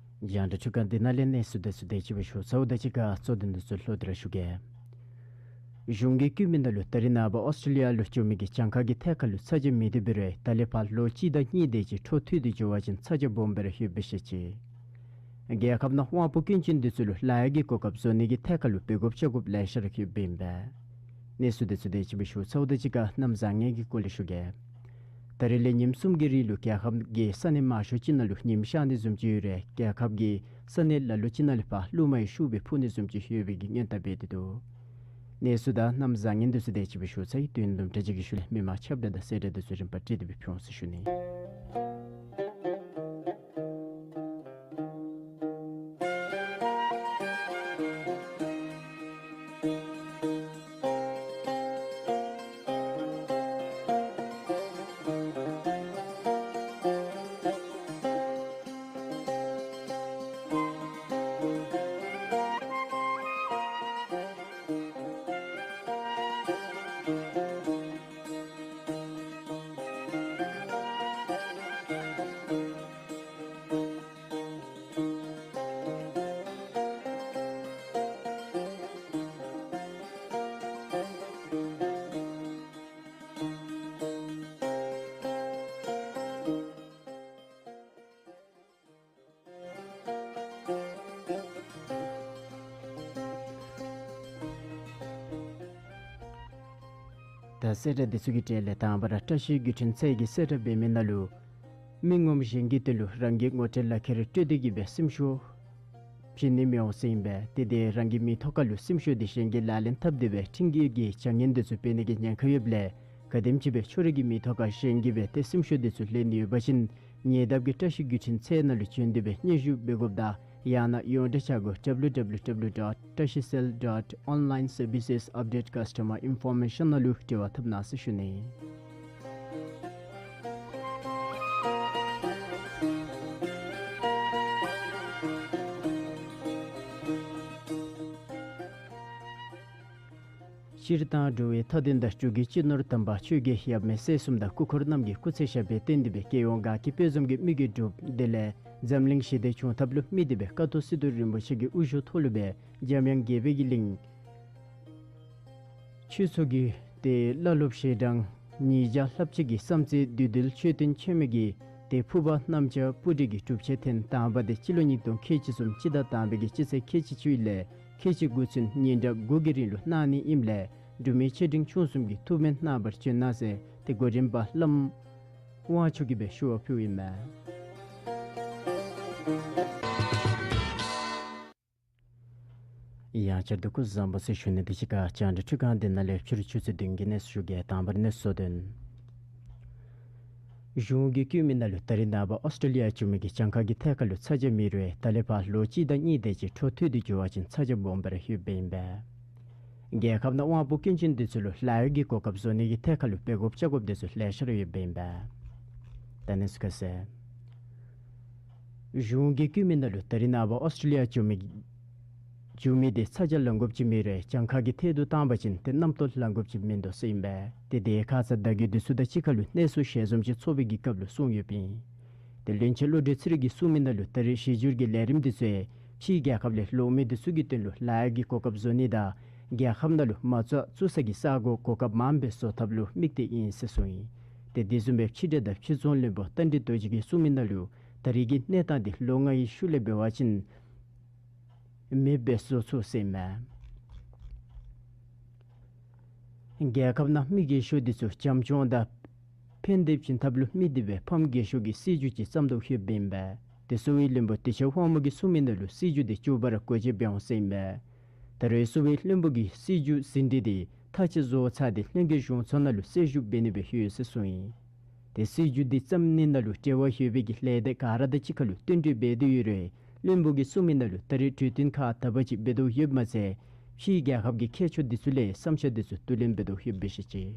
རྒྱང་བསྒྲགས་ཆུ་ཁ་འདི་ནང་ལས་གནས་ཚུལ་དེ་ཚུ་དེ་ཅིག་སྦེ་ཞུ་ཚརཝ་ད་གཅིག་ཁར་གཙོ་དོན་འདི་ཚུ་ལོག་སྟེ་ར་ཞུ་གེ། གཞུང་གིས་བཀོད་མི་ནང་ལུ་ད་རེས་ནངས་པ་ཨོསི་ཊྲེ་ལི་ཡ་ལུ་འགྱོ་མི་གི་གྱངས་ཁ་གི་ཐད་ཁར་ལུ་ཚ་གྱང་མེད་དེ་འབད་རུང་ད་ལས་ཕར་ལོ་གཅིག་དང་གཉིས་དེ་ཅིག་འཕྲོ་མཐུད་དེ་འགྱོ་བ་ཅིན་ཚ་གྱང་སྦོམ་སྦེ་ར་ཡོདཔ་སྦེ་བཤད་ཅི། རྒྱལ་ཁབ་ནང་དབང་པོ་སྐྱོན་ཅན་འདི་ཚུ་ལུ་ལཱ་གཡོག་གི་གོ་སྐབས་བཟོ་ནི་གི་ཐད་ཁར་ལུ་འབད་དགོཔ་བྱ་དགོཔ་ལེ་ཤ་ར་ཡོདཔ་ཨིན་པས། གནས་ཚུལ་འདི་ཚུ་དེ་ཅིག་སྦེ་ཞུ་ཚརཝ་ད་གཅིག་ཁར་གནམ་བཟང་ངན་གྱི་སྐོར་ལས་ཞུ་གེ། ད་རེས་ལས་ཉིནམ་གསུམ་གྱི་རིང་ལུ་རྒྱལ་ཁབ་ཀྱི་ས་གནས་མང་ཤོས་ཅིག་ནང་ལུ་ཉིམ་ཤར་ནི་བཟུམ་ཅིག་ཡོད་རུང་རྒྱལ་ཁབ་ཀྱི་ས་གནས་ལ་ལུ་ཅིག་ནང་ལས་ཕར་རླུང་མེ་ཤུགས་སྦེ་འཕུ་ནི་བཟུམ་ཅིག་ཡོད་པའི་གི་སྔོན་བརྡ་འབད་དེ་འདུག། གནས་ཚུལ་དང་གནམ་བཟང་ངན་འདི་ཚུ་དེ་ཅིག་སྦེ་ཞུ་ཚར་ཡི། དུས་ཡུན་དུམ་གྲ་ཅིག་གི་ཤུལ་ལས་མི་མང་ཁྱབ་བརྡལ་དང་གསལ་བསྒྲགས་འདི་ཚུ་རིམ་པ་བསྒྲིགས་ཏེ་སྦེ་ཕུལ་འོང་ཟེར་ཞུ་ནི། ད་གསལ་བསྒྲགས་འདི་ཚུ་གི་གྲས་ལས་དང་པ་ར་བཀྲ་ཤིས་བརྒྱུད་འཕྲིན་ཚད་ཀྱིས་གསལ་བསྒྲགས་འབད་མི་ནང་ལུ་མི་ངོམ་གཞན་གྱི་དོན་ལུ་རང་གི་ངོ་སྤྲོད་ལག་ཁྱེར་སྤྲོད་དེ་གིས་སྦེ་སེམས་ཤོར་བྱིན་ནི་མི་འོང་ཟེར་ཨིན་པས། དེ་དེ་རང་གི་མིང་ཐོག་ཁར་ལུ་སེམས་ཤོར་འདི་གཞན་གྱིས་ལག་ལེན་འཐབ་སྟེ་སྦེ་ཁྲིམས་འགལ་གྱི་བྱ་ངན་འདི་ཚུ་འབད་ནི་གི་ཉེན་ཁ་ཡོདཔ་ལས་ག་དེམ་ཅིག་སྦེ་ཁྱོད་རའི་གི་མིང་ཐོག་ཁར་གཞན་གྱིས་སྦེ་ཏེ་སེམས་ཤོར་འདི་ཚུ་ལེན་ནི་ཡོད་པ་ཅིན་ཉེ་འདབས་ཀྱི་བཀྲ་ཤིས་བརྒྱུད་འཕྲིན་ཚད་ནང་ལུ་བྱོན་ཏེ་སྦེ་སྙན་ཞུ་འབད་དགོཔ་དང་ཡང་ན་ཡོངས་འབྲེལ་བྱ་སྒོ་W W W dot tashicell dot online services update customer information ནང་ལུ་འབྲེལ་བ་འཐབ་གནང་ཟེར་ཞུ་ནི། སྤྱིར་བཏང་འགྲོ་བའི་མཐའ་དོན་དང་འགྲོ་ཀུན་སྤྱི་ནོར་དམ་པ་ཆོས་རྒྱལ་ཡབ་མེས་སྲས་གསུམ་དང་སྐུ་འཁོར་རྣམས་ཀྱི་སྐུ་ཚེ་ཞབས་པད་བརྟན་ཏེ་སྦེ་རྒྱལ་ཡོངས་དགའ་སྐྱིད་དཔལ་འཛོམས་ཀྱི་མི་རྒྱུད་འགྲུབ། དེ་ལས་འཛམ་གླིང་ཞི་བདེ་བྱུང་ཐབས་ལུ་དམིགས་ཏེ་སྦེ་ཀ་ཐོག་སི་ཏུ་རིན་པོ་ཆེ་གི་དབུ་བཞུགས་ཐོག་ལུ་སྦེ་འཇམ་དབྱངས་དགྱེས་པའི་གི་གླིང་ཆོས་ཚོགས་ཀྱི་ཏེ་བླ་སློབ་ཞལ་གྲངས་ཉིས་བརྒྱ་ལྷགཔ་ཅིག་གིས་བསམ་རྩེ་བདུད་འདུལ་མཆོད་རྟེན་ཆེན་མོ་གི་ཏེ་ཕུར་པ་གནམ་ལྕགས་སྤུ་གྲི་གི་སྒྲུབ་ཆེན་ཐེངས་དང་པ་འདི་སྤྱི་ལོ་ཉིས་སྟོང་ཁལ་གཅིག་གསུམ་སྤྱི་ཟླ་དང་པའི་གི་སྤྱི་ཚེས་ཁལ་གཅིག་བཅུ་ལས་ཁལ་གཅིག་དགུ་ཚུན་ཉིན་གྲངས་དགུ་གི་རིང་ལུ་གནང་ནི་ཨིནམ་ལས་འབྲུག་མི་ཆེ་འབྲིང་ཆུང་གསུམ་གྱིས་ཐུགས་སྨོན་གནང་བར་བྱོན་གནང་ཟེར་ཏེ་གོ་རིམ་པ་བླམ་ དབང་ཕྱུག་གིས་སྦེ་ཞུ་བ་ཕུལཝ་ཨིན་མས། ཡང་བསྐྱར་དུ་སྐུ་གཟུགས་བཟང་པོ་ཟེར་ཞུ་ནི་དང་གཅིག་ཁར་རྒྱང་བསྒྲགས་འཕྲུལ་ཁང་འདི་ནང་ལས་ཕྱི་རུ་ཆུ་ཚོད་བདུན་གྱི་གནས་ཚུལ་ཞུ་གེ། དང་པ་ར་གནས་ཚུལ་དོན། གཞུང་གིས་བཀོད་མི་ནང་ལུ་ད་རིས་ནངས་པ་ཨོསི་ཊེ་ལི་ཡ་འགྱོ་མི་གི་གྱངས་ཁ་གི་ཐད་ཁར་ལུ་ཚ་གྱང་མེད་རུང་ད་ལས་ཕར་ལོ་གཅིག་དང་གཉིས་དེ་ཅིག་འཕྲོ་མཐུད་དེ་འགྱོ་བ་ཅིན་ཚ་གྱང་སྦོམ་སྦེ་ར་ཡོདཔ་ཨིན་པས། རྒྱལ་ཁབ་ནང་དབང་པོ་སྐྱོན་ཅན་འདི་ཚུ་ལུ་ལཱ་གཡོག་གི་གོ་སྐབས་བཟོ་ནི་གི་ཐད་ཁར་ལུ་འབད་དགོཔ་བྱ་དགོཔ་འདི་ཚུ་ལེ་ཤ་ར་ཡོདཔ་ཨིན་པས། ད་གནས་ཚུལ་ཁ་གསལ། གཞུང་གིས་བཀོད་མི་ནང་ལུ་ད་རིས་ནངས་པ་ཨོསི་ཊེ་ལི་ཡ་འགྱོ་མི་འགྱོ་མི་འདི་ཚ་གྱང་ལང་དགོཔ་ཅིག་མེད་རུང་གྱངས་ཁ་གི་ཐད་དུ་བཏང་པ་ཅིན་ཏེ་རྣམ་རྟོག་ལང་དགོཔ་ཅིག་མིན་འདུག་ཟེར་ཨིན་པས། ཏེ་དེ་ཁ་ཙ་བརྡ་བརྒྱུད་འདི་ཚུ་དང་གཅིག་ཁར་ལུ་གནས་ཚུལ་ཞལ་འཛོམས་ཅིག་ཚོགས་པའི་གི་སྐབས་ལུ་གསུངས་ཡོདཔ་ཨིན། ཏེ་བློན་ཆེན་བློ་གྲོས་ཚེ་རིང་གིས་གསུངས་མི་ནང་ལུ་ད་རིས་གཞི་འགྱུར་གྱི་ལས་རིམ་འདི་ཚུ་ཕྱིའི་རྒྱལ་ཁབ་ལས་ལོག་མི་འདི་ཚུ་གི་དོན་ལུ་ལཱ་གཡོག་གི་གོ་སྐབས་བཟོ་ནི་དང་རྒྱལ་ཁབ་ནང་ལུ་མ་རྩ་བཙུགས་ས་གི་ས་གོ་གོ་སྐབས་མངམ་སྦེ་བཟོ་ཐབས་ལུ་དམིགས་ཏེ་ཨིན་ཟེར་གསུངས་ཡི། ཏེ་དེ་བཟུམ་སྦེ་ཕྱི་འབྲེལ་དང་ཕྱི་ཚོང་བློན་པོ་རྟ་མགྲིན་རྡོ་རྗེ་གིས་གསུངས་མི་ནང་ལུ་ད་རིས་ཀྱི་གནས་སྟངས་འདི་ལོ་ལྔའི་ཤུལ་ལས་འབད་བ་ཅིན་མེདཔ་སྦེ་བཟོ་ཚུགས་ཟེར་ཨིན་མས། རྒྱལ་ཁབ་ནང་མི་རྒས་ཤོས་འདི་ཚུ་བྱམས་སྐྱོང་དང་ཕན་བདེ་བྱིན་ཐབས་ལུ་དམིགས་ཏེ་སྦེ་ཕམ་རྒས་ཤོས་ཀྱི་སྲིད་བྱུས་ཅིག་བརྩམ་དོ་ཡོདཔ་ཨིན་པས། ཏེ་གསོ་བའི་བློན་པོ་བདེ་ཆེན་དབང་མོ་གིས་གསུངས་མི་ནང་ལུ་སྲིད་བྱུས་འདི་མགྱོགས་པ་ར་སྒོ་འབྱེད་འབད་འོང་ཟེར་ཨིན་པས། ད་རེས་གསོ་བའི་བློན་པོ་གིས་སྲིད་བྱུས་ཟིན་བྲིས་འདི་མཐའ་དཔྱད་བཟོ་ཚར་ཏེ་ལྷན་རྒྱས་གཞུང་ཚོགས་ནང་ལུ་གསལ་ཞུ་འབད་ནི་སྦེ་ཡོད་ཟེར་གསུངས་ཡི། ཏེ་སྲིད་བྱུས་འདི་བརྩམ་ནི་ནང་ལུ་འབྲེལ་བ་ཡོད་པའི་གི་ལས་སྡེ་ག་ར་དང་གཅིག་ཁར་ལུ་བསྟུན་གྲོས་འབད་དེ་ཡོད་རུང་བློན་པོ་གིས་གསུངས་མི་ནང་ལུ་ད་རེས་གྲོས་བསྟུན་ཁག་དག་པ་ཅིག་འབད་དོ་ཡོདཔ་མ་ཚད་ཕྱིའི་རྒྱལ་ཁབ་ཀྱི་མཁས་མཆོག་འདི་ཚུ་ལས་བསམ་འཆར་འདི་ཚུ་བསྡུ་ལེན་འབད་དོ་ཡོདཔ་སྦེ་བཤད་ཅི།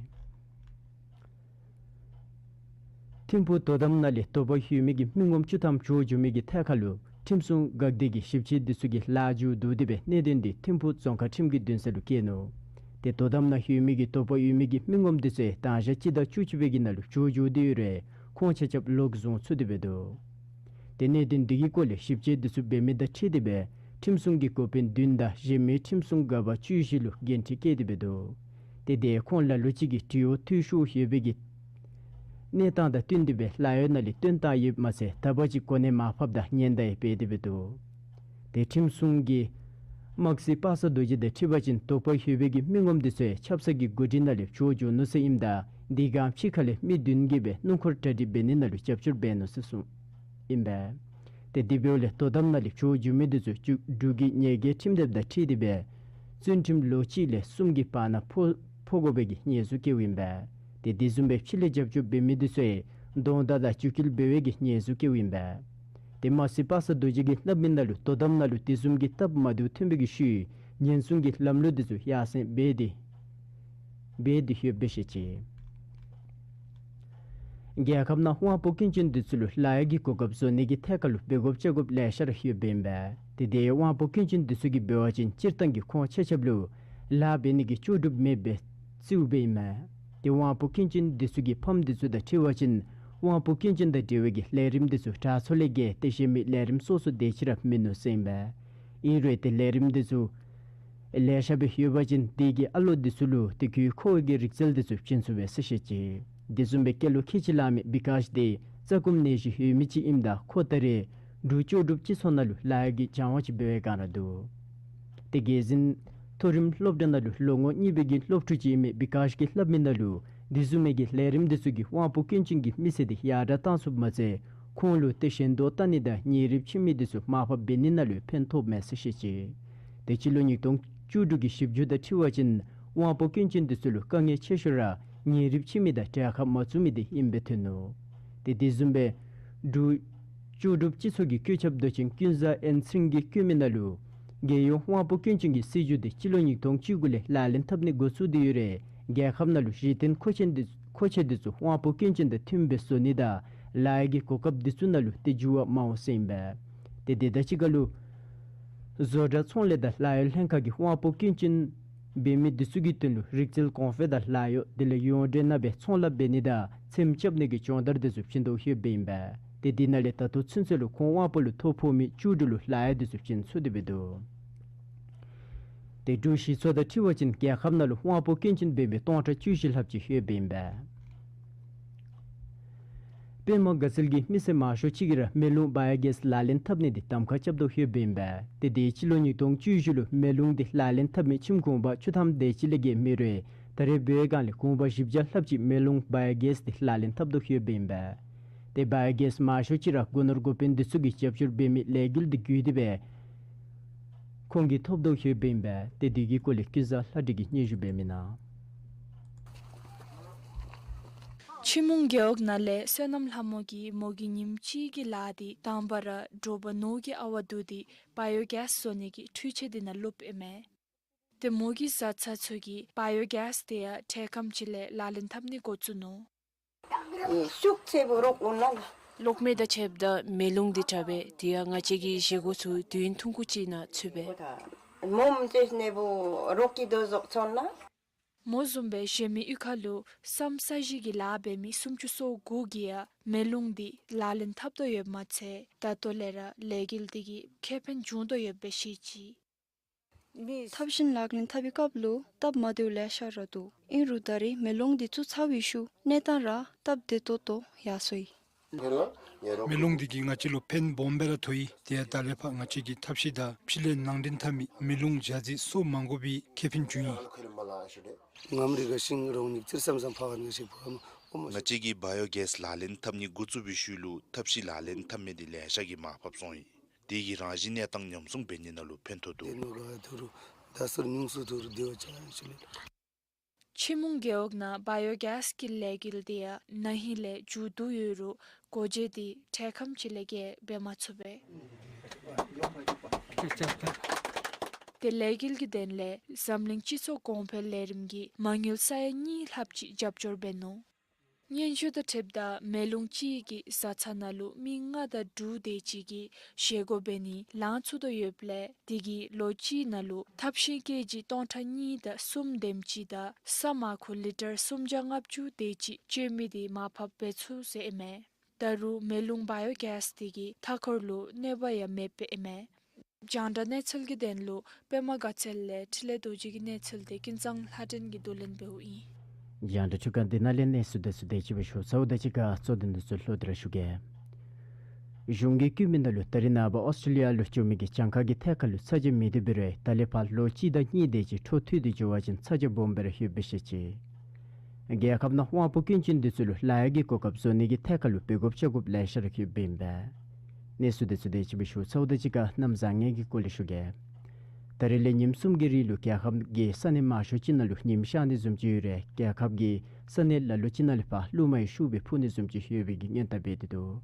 ཐིམ་ཕུག་དོ་དམ་ནང་ལས་དོགས་པ་ཡོད་མི་གི་མི་ངོམ་བཅུ་ཐམ་བྱོག་འགྱོ་མི་གི་ཐད་ཁར་ལུ་ཁྲིམས་སྲུང་འགག་སྡེ་གི་ཞིབ་དཔྱད་འདི་ཚུ་གིས་ལཱ་མཇུག་བསྡུ་སྟེ་སྦེ་གནད་དོན་འདི་ཐིམ་ཕུག་རྫོང་ཁག་ཁྲིམས་ཀྱི་འདུན་ས་ལུ་བསྐྱལ་ནུག། ཏེ་དོ་དམ་ནང་ཡོད་མི་གི་དོགས་པ་ཡོད་མི་གི་མི་ངོམ་འདི་ཚུ་ཡང་དང་ཞག་སྤྱི་ཟླ་བཅུ་གཅིག་པའི་གི་ནང་ལུ་བྱོག་འགྱོ་སྟེ་ཡོད་རུང་ཁོང་ཆ་ཁྱབ་ལོག་བཟུང་ཚུགས་ཏེ་སྦེ་འདུག། ཏེ་གནད་དོན་འདི་གི་སྐོར་ལས་ཞིབ་དཔྱད་འདི་ཚུ་འབད་མི་དང་འཁྲིལ་ཏེ་སྦེ་ཁྲིམས་སྲུང་གི་འགོ་དཔོན་བདུན་དང་གཞན་མི་ཁྲིམས་སྲུང་འགག་པ་བཅུ་བཞི་ལུ་འགན་འཁྲི་བཀལ་ཏེ་སྦེ་འདུག། ཏེ་དེ་ཁོང་ལ་ལུ་ཅིག་གིས་འབྲེལ་བ་འཐུས་ཤོར་ཡོད་པའི་གི་གནས་སྟངས་དང་བསྟུན་ཏེ་སྦེ་ལཱ་གཡོག་ནང་ལས་བཏོན་བཏང་ཡོདཔ་མ་ཚད་ད་བར་ཅིག་གོ་གནས་མར་ཕབ་དང་ཉེན་བརྡ་ཡང་འབད་དེ་སྦེ་འདུག། ཏེ་ཁྲིམས་སྲུང་གི་དམག་སྲིད་པ་སངས་རྡོ་རྗེ་དང་འཁྲིལ་བ་ཅིན་དོགས་པ་ཡོད་པའི་གི་མི་ངོམ་འདི་ཚུ་ཡང་ཆབ་གསང་གི་འགོ་ཁྲིད་ནང་ལས་བྱོག་འགྱོ་ནུག་ཟེར་ཨིནམ་ད་འདི་སྒང་ཕྱི་ཁ་ལས་མི་བདུན་གྱིས་སྦེ་སྣུམ་འཁོར་གྲ་སྒྲིག་འབད་ནི་ནང་ལུ་རྒྱབ་སྐྱོར་འབད་ནུག་ཟེར་གསུངས་ཨིན་པས། ཏེ་དེ་འབདཝ་ལས་དོ་དམ་ནང་ལས་བྱོག་འགྱོ་མི་འདི་ཚུ་འབྲུག་གི་ཉེས་འགེལ་ཁྲིམས་དེབ་དང་འཁྲིལ་ཏེ་སྦེ་བཙོན་ཁྲིམས་ལོ་གཅིག་ལས་གསུམ་གྱི་བར་ན་ཕོག་ཕོག་དགོ་པའི་གི་ཉེས་འཛུགས་བཀལཝ་ཨིན་པས། ཏེ་དེ་བཟུམ་སྦེ་ཕྱི་ལས་རྒྱབ་སྐྱོར་འབད་མི་འདི་ཚུ་ཡང་གདོང་བརྡ་དང་རྒྱུད་སྐུལ་འབད་བའི་གི་ཉེས་འཛུགས་བཀལཝ་ཨིན་པས། ཏེ་དམག་སྲིད་པ་སངས་རྡོ་རྗེ་གིས་སླབ་མི་ནང་ལུ་དོ་དམ་ནང་ལུ་དེ་བཟུམ་གྱི་སྟབས་མ་བདེཝ་ཐོན་པའི་གི་ཤུལ་ཉེན་སྲུང་གི་ལམ་ལུགས་འདི་ཚུ་ཡར་སེང་འབད་དེ་འབད་དེ་ཡོདཔ་སྦེ་བཤད་ཅི། རྒྱལ་ཁབ་ནང་དབང་པོ་སྐྱོན་ཅན་འདི་ཚུ་ལུ་ལཱ་གཡོག་གི་གོ་སྐབས་བཟོ་ནི་གི་ཐད་ཁར་ལུ་འབད་དགོཔ་བྱ་དགོཔ་ལེ་ཤ་ར་ཡོདཔ་ཨིན་པས། ཏེ་དེ་དབང་པོ་སྐྱོན་ཅན་འདི་ཚུ་གིས་འབད་བ་ཅིན་སྤྱིར་བཏང་གི་ཁོང་ཆ་ཁྱབ་ལུ་ལཱ་འབད་ནི་གི་ལྕོགས་གྲུབ་མེདཔ་སྦེ་བརྩིཝ་སྦེ་ཨིན་མས། ཏེ་དབང་པོ་སྐྱོན་ཅན་འདི་ཚུ་གི་ཕམ་འདི་ཚུ་དང་འཁྲིལ་བ་ཅིན་དབང་པོ་སྐྱོན་ཅན་དང་འབྲེལ་བའི་གི་ལས་རིམ་འདི་ཚུ་དྲག་ཚོ་ལས་བརྒལ་ཏེ་གཞན་མི་ལས་རིམ་སོ་སོ་དེ་ཅིག་ར་མིན་ནུག་ཟེར་ཨིན་པས། ཨིན་རུང་ཏེ་ལས་རིམ་འདི་ཚུ་ལེ་ཤ་སྦེ་ཡོད་པ་ཅིན་དེ་གི་ཨ་ལོ་འདི་ཚུ་ལུ་ཏེ་དགོས་མཁོ་བའི་གི་རིག་རྩལ་འདི་ཚུ་བྱིན་ཚུགས་པས་ཟེར་བཤད་ཅི། དེ་བཟུམ་སྦེ་སྐྱེས་ལོ་ཁལ་གཅིག་ལང་མི་བི་ཀཱཤ་འདི་རྩ་སྐུམ་ནད་གཞི་ཡོད་མི་ཅིག་ཨིནམ་ད་ཁོ་ད་རེས་འབྲུག་ལྕོགས་གྲུབ་སྤྱི་ཚོགས་ནང་ལུ་ལཱ་གཡོག་གི་སྦྱང་བ་ཅིག་འབད་བའི་བསྒང་ར་འདུག། ཏེ་རྒྱལ་འཛིན་མཐོ་རིམ་སློབ་གྲྭ་ནང་ལུ་ལོ་ངོ་གཉིས་པའི་གི་སློབ་ཕྲུག་ཅིག་ཨིན་མི་བི་ཀཱཤ་གིས་སླབ་མི་ནང་ལུ་དེ་བཟུམ་མའི་གི་ལས་རིམ་འདི་ཚུ་གིས་དབང་པོ་སྐྱོན་ཅན་གྱི་མི་ཚེ་འདི་ཡར་དྲག་བཏང་ཚུགསཔ་མ་ཚད་ཁོང་ལུ་ཏེ་ཞེན་ཁོག་བལྟ་ནི་དང་ཉེ་རིབ་ཁྱིམ་མི་འདི་ཚུ་མར་ཕབ་འབད་ནི་ནང་ལུ་ཕན་ཐོགས་མས་ཟེར་བཤད་ཅི། ཏེ་སྤྱི་ལོ་ཉིས་སྟོང་བཅུ་དྲུག་གི་ཞིབ་འཇུག་དང་འཁྲིལ་བ་ཅིན་དབང་པོ་སྐྱོན་ཅན་འདི་ཚུ་ལུ་དཀའ་ངལ་ཆེ་ཤོས་ར་ཉེ་རིབ་ཁྱིམ་མི་དང་གྲལ་ཁར་མ་བཙུགས་མི་འདི་ཨིནམ་སྦེ་ཐོན་ནུག། ཏེ་དེ་བཟུམ་སྦེ་འབྲུག་ལྕོགས་གྲུབ་སྤྱི་ཚོགས་ཀྱི་བཀོད་ཁྱབ་མདོ་ཆེན་ཀུན་བཟང་ཨེན་ཚེ་རིང་གིས་བཀོད་མི་ནང་ལུ་རྒྱལ་ཡོངས་དབང་པོ་སྐྱོན་ཅན་གྱི་སྲིད་བྱུས་འདི་སྤྱི་ལོ་ཉིས་སྟོང་བཅུ་དགུ་ལས་ལག་ལེན་འཐབ་ནི་འགོ་བཙུགས་ཏེ་ཡོད་རུང་རྒྱལ་ཁབ་ནང་ལུ་གཞི་རྟེན་མཁོ་ཆེན་འདི་མཁོ་ཆས་འདི་ཚུ་དབང་པོ་སྐྱོན་ཅན་དང་མཐུནམ་སྦེ་བཟོ་ནི་དང་ལཱ་གཡོག་གི་གོ་སྐབས་འདི་ཚུ་ནང་ལུ་ཏེ་འགྱུར་བ་མ་འོང་ཟེར་ཨིན་པས། ཏེ་དེ་དང་གཅིག་ཁར་ལུ་བཟོ་གྲྭ་ཚོང་ལས་དང་ལཱ་གཡོག་ལྷན་ཁག་གིས་དབང་པོ་སྐྱོན་ཅན་འབད་མི་འདི་ཚུ་གི་དོན་ལུ་རིག་རྩལ་གོང་འཕེལ་དང་ལཱ་གཡོག་དེ་ལས་ཡོངས་འབྲེལ་ནང་སྦེ་ཚོང་ལཱ་འབད་ནི་དང་སེམས་རྐྱབ་ནི་གི་སྦྱོང་བརྡར་འདི་ཚུ་བྱིན་དོ་ཡོདཔ་ཨིན་པས། ཏེ་དེ་ནང་ལས་ད་ལྟོ་ཚུན་ཚོད་ལུ་ཁོང་དབང་པོ་ལུ་ཐོ་ཕོག་མི་བཅུ་དྲུག་ལུ་ལཱ་གཡོག་འདི་ཚུ་བྱིན་ཚུགས་ཏེ་སྦེ་འདུག། ཏེ་འབྲུག་གཞི་ཚོགས་དང་འཁྲིལ་བ་ཅིན་རྒྱལ་ཁབ་ནང་ལུ་དབང་པོ་སྐྱོན་ཅན་འབད་མི་སྟོང་ཕྲག་བཅུ་བཞི་ལྷགཔ་ཅིག་ཡོདཔ་ཨིན་པས། པདྨ་དགའ་ཚལ་གྱིས་མི་སེར་མང་ཤོས་ཅིག་གིས་ར་མེ་རླུང་བཱ་ཡོ་གེསི་ལག་ལེན་འཐབ་ནི་འདི་གདམ་ཁ་རྐྱབ་དོ་ཡོདཔ་ཨིན་པས། ཏེ་དེ་སྤྱི་ལོ་ཉིས་སྟོང་བཅུ་བཞི་ལུ་མེ་རླུང་འདི་ལག་ལེན་འཐབ་མི་ཁྱིམ་གུང་པ་བཅུ་ཐམ་དེ་ཅིག་ལས་བརྒལ་མེད་རུང་ ད་རེས་བོད་སྒང་ལས་གུང་པ་བཞི་བརྒྱ་ལྷགཔ་ཅིག་མེ་རླུང་བ་ཡོ་གེསི་འདི་ལག་ལེན་འཐབ་དོ་ཡོདཔ་ཨིན་པས། ཏེ་བ་ཡོ་གེསི་མང་ཤོས་ཅིག་ར་སྒོ་ནོར་འགོ་དཔོན་འདི་ཚུ་གིས་རྒྱབ་སྐྱོར་འབད་མི་ལས་འགུལ་འདི་བརྒྱུད་དེ་སྦེ་ཁོང་གིས་ཐོབ་དོ་ཡོདཔ་ཨིན་པས། ཏེ་དེ་གི་སྐོར་ལས་ཀུན་བཟང་ལྷ་འདྲེ་གིས་སྙན་ཞུ་འབད་མི་ནང་། ཆི་མུང་རྒེད་འོག་ནང་ལས་བསོད་ནམས་ལྷ་མོ་གིས་མོ་གི་ཉིནམ་གཅིག་གི་ལཱ་འདི་དང་པ་ར་དྲོ་པ་ནོར་གྱི་ཨ་ཝ་བསྡུ་སྟེ་བ་ཡོ་གེསི་བཟོ་ནི་གི་འཕྲུལ་ཆས་འདི་ནང་བླུགཔ་ཨིན་མས། ཏེ་མོ་གི་བཟའ་ཚང་ཚུ་གིས་བ་ཡོ་གེསི་འདི་ཡང་འཕྲལ་ཁམས་ཅིག་ལས་ལག་ལེན་འཐབ་ནི་འགོ་བཙུགས་ནུག། ཨེ་ཤུགས་ཆེ་བོ་རོགས་འོང་ལ་ལ། གློག་མེ་དང་ཕྱདཔ་ད་མེ་རླུང་འདི་དྲག་པས། དེ་ཡང་ང་བཅས་ཀྱི་བཞེས་སྒོ་ཚུ་དུས་ཡུན་ཐུང་ཀུ་ཅིག་ནང་ཚུད་པས། མོ་མི་ཚེ་ནེ་བོ་རོགས་ཀྱི་དོ་ཟོག་ཚོན་ལ། མོ་བཟུམ་སྦེ་གཞན་མི་གཡུས་ཁ་ལུ་སམ་ས་གཞི་གི་ལཱ་འབད་མི་སུམ་ཅུ་སོ་དགུ་གིས་ཡང་མེ་རླུང་འདི་ལག་ལེན་འཐབ་དོ་ཡོདཔ་མ་ཚད་ད་ལྟོ་ལས་ར་ལས་འགུལ་འདི་གིས་ཁེ་ཕན་བྱུང་དོ་ཡོདཔ་སྦེ་བཤད་ཅི། ཐབས་ཤེས་ལག་ལེན་འཐབ་པའི་སྐབས་ལུ་སྟབས་མ་བདེཝ་ལེ་ཤ་ར་འདུག། ཨིན་རུང་ད་རེས་མེ་རླུང་འདི་ཚུ་ཚར་བའི་ཤུལ་གནས་སྟངས་ར་སྟབས་བདེ་ཏོག་ཏོ་ཡར་སོ་ཡི། མེ་རླུང་འདི་གིས་ང་བཅས་ལུ་ཕན་སྦོམ་སྦེ་ར་ཐོགས་ཡི། དེ་ཡང་ད་ལས་ཕར་ང་བཅས་ཀྱིས་ཐབས་ཤེས་དང་ཕྱི་ལས་ནང་འདྲེན་འཐབ་མི་མེ་རླུང་འཇའ་ཚོན་སོར་མ་འགོ་པའི་ཁེ་ཕན་བྱུང་ཡི། ང་བཅས་ཀྱིས་བ་ཡོ་གེསི་ལག་ལེན་འཐབ་ནི་འགོ་བཙུགས་པའི་ཤུལ་ལུ་ཐབས་ཤེས་ལག་ལེན་འཐབ་མི་འདི་ལེ་ཤ་གིས་མར་ཕབ་སོང་ཡི། དེ་གིས་རང་བཞིན་གནས་སྟངས་ཉམས་སྲུང་འབད་ནི་ནང་ལུ་ཕན་ཐོགས་འདུག། ཆི་མུང་རྒེད་འོག་ནང་བ་ཡོ་གེསི་གི་ལས་འགུལ་འདི་ཡང་ན་ཧིང་ལས་མཇུག་བསྡུ་ཡོད་རུང་སྒོ་འབྱེད་འདི་འཕྲལ་ཁམས་ཅིག་ལས་བརྒལ་འབད་མ་ཚུགས་པས། ཏེ་ལས་འགུལ་གྱི་དོན་ལས་འཛམ་གླིང་སྤྱི་ཚོགས་གོང་འཕེལ་ལས་རིམ་གྱི་མ་དངུལ་ས་ཡ་གཉིས་ལྷགཔ་ཅིག་རྒྱབ་སྐྱོར་འབད་ནུག། སྙན་ཞུ་དང་འཁྲིལཝ་ད་མེ་རླུང་གཅིག་གི་བཟའ་ཚང་ནང་ལུ་མི་ལྔ་དང་དྲུག་དེ་ཅིག་གིས་བཞེས་སྒོ་འབད་ནི་ལང་ཚུགས་དོ་ཡོདཔ་ལས་དེ་གིས་ལོ་གཅིག་ནང་ལུ་ཐབས་ཤེས་ཀེ་ཇི་སྟོང་ཕྲག་གཉིས་དང་གསུམ་དེམ་ཅིག་དང་ས་མར་ཁུ་ལི་ཊར་སུམ་བརྒྱ་ལྔ་བཅུ་དེ་ཅིག་སྤྱོད་མི་འདི་མར་ཕབ་འབད་ཚུགས་ཟེར་ཨིན་མས། ད་རུང་མེ་རླུང་བ་ཡོ་གེསི་དེ་གིས་མཐའ་འཁོར་ལུ་གནོད་པ་ཡང་མེདཔ་ཨིན་མས། རྒྱང་བསྒྲགས་གནས་ཚུལ་གྱི་དོན་ལུ་པདྨ་དགའ་ཚལ་ལས་འཕྲིན་ལས་རྡོ་རྗེ་གི་གནས་ཚུལ་འདི་ཀུན་བཟང་ལྷ་སྒྲོན་གྱིས་བསྡུ་ལེན་འབདཝ་ཨིན། རྒྱང་བསྒྲགས་འཕྲུལ་ཁང་འདི་ནང་ལས་གནས་ཚུལ་དེ་ཚུ་དེ་ཅིག་སྦེ་ཞུ་ཚརཝ་ད་གཅིག་ཁར་གཙོ་དོན་འདི་ཚུ་ལོག་སྟེ་ར་ཞུ་གེ། གཞུང་གིས་བཀོད་མི་ནང་ལུ་ད་རེས་ནངས་པ་ཨོསི་ཊྲེ་ལི་ཡ་ལུ་འགྱོ་མི་གི་གྱངས་ཁ་གི་ཐད་ཁར་ལུ་ཚ་གྱང་མེད་དེ་འབད་རུང་ད་ལས་ཕར་ལོ་གཅིག་དང་གཉིས་དེ་ཅིག་འཕྲོ་མཐུད་དེ་འགྱོ་བ་ཅིན་ཚ་གྱང་སྦོམ་སྦེ་ར་ཡོདཔ་སྦེ་བཤད་ཅི། རྒྱལ་ཁབ་ནང་དབང་པོ་སྐྱོན་ཅན་འདི་ཚུ་ལུ་ལཱ་གཡོག་གི་གོ་སྐབས་བཟོ་ནི་གི་ཐད་ཁར་ལུ་འབད་དགོཔ་བྱ་དགོཔ་ལེ་ཤ་ར་ཡོདཔ་ཨིན་པས། གནས་ཚུལ་འདི་ཚུ་དེ་ཅིག་སྦེ་ཞུ་ཚརཝ་ད་གཅིག་ཁར་གནམ་བཟང་ངན་གྱི་སྐོར་ལས་ཞུ་གེ། ད་རེས་ལས་ཉིནམ་གསུམ་གྱི་རིང་ལུ་རྒྱལ་ཁབ་ཀྱི་ས་གནས་མང་ཤོས་ཅིག་ནང་ལུ་ཉིམ་ཤར་ནི་བཟུམ་ཅིག་ཡོད་རུང་རྒྱལ་ཁབ་ཀྱི་ས་གནས་ལ་ལུ་ཅིག་ནང་ལས་ཕར་རླུང་མ་ཡང་ཤུགས་སྦེ་འཕུ་ནི་བཟུམ་ཅིག་ཡོད་པའི་གི་སྔོན་བརྡ་འབད་དེ་འདུག།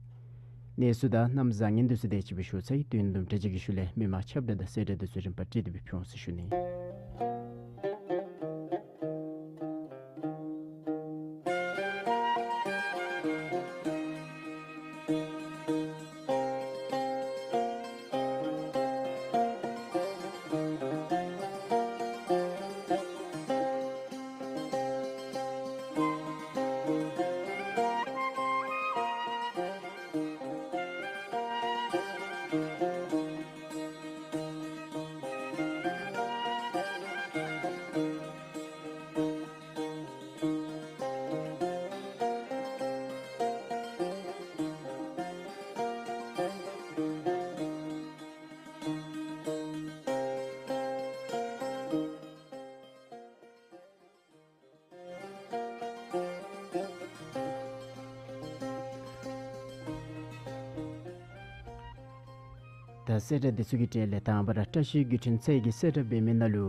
གནས་ཚུལ་དང་གནམ་བཟང་ངན་འདི་ཚུ་དེ་ཅིག་སྦེ་ཞུ་ཚར་ཡི། དུས་ཡུན་དུམ་གྲ་ཅིག་གི་ཤུལ་ལས་མི་མང་ཁྱབ་བརྡལ་དང་གསལ་བསྒྲགས་འདི་ཚུ་རིམ་པ་སྒྲིག་སྟེ་སྦེ་ཕུལ་འོང་ཟེར་ཞུ་ནི། ད་གསལ་བསྒྲགས་འདི་ཚུ་གི་གྲས་ལས་དང་པ་ར་བཀྲ་ཤིས་བརྒྱུད་འཕྲིན་ཚད་ཀྱིས་གསལ་བསྒྲགས་འབད་མི་ནང་ལུ་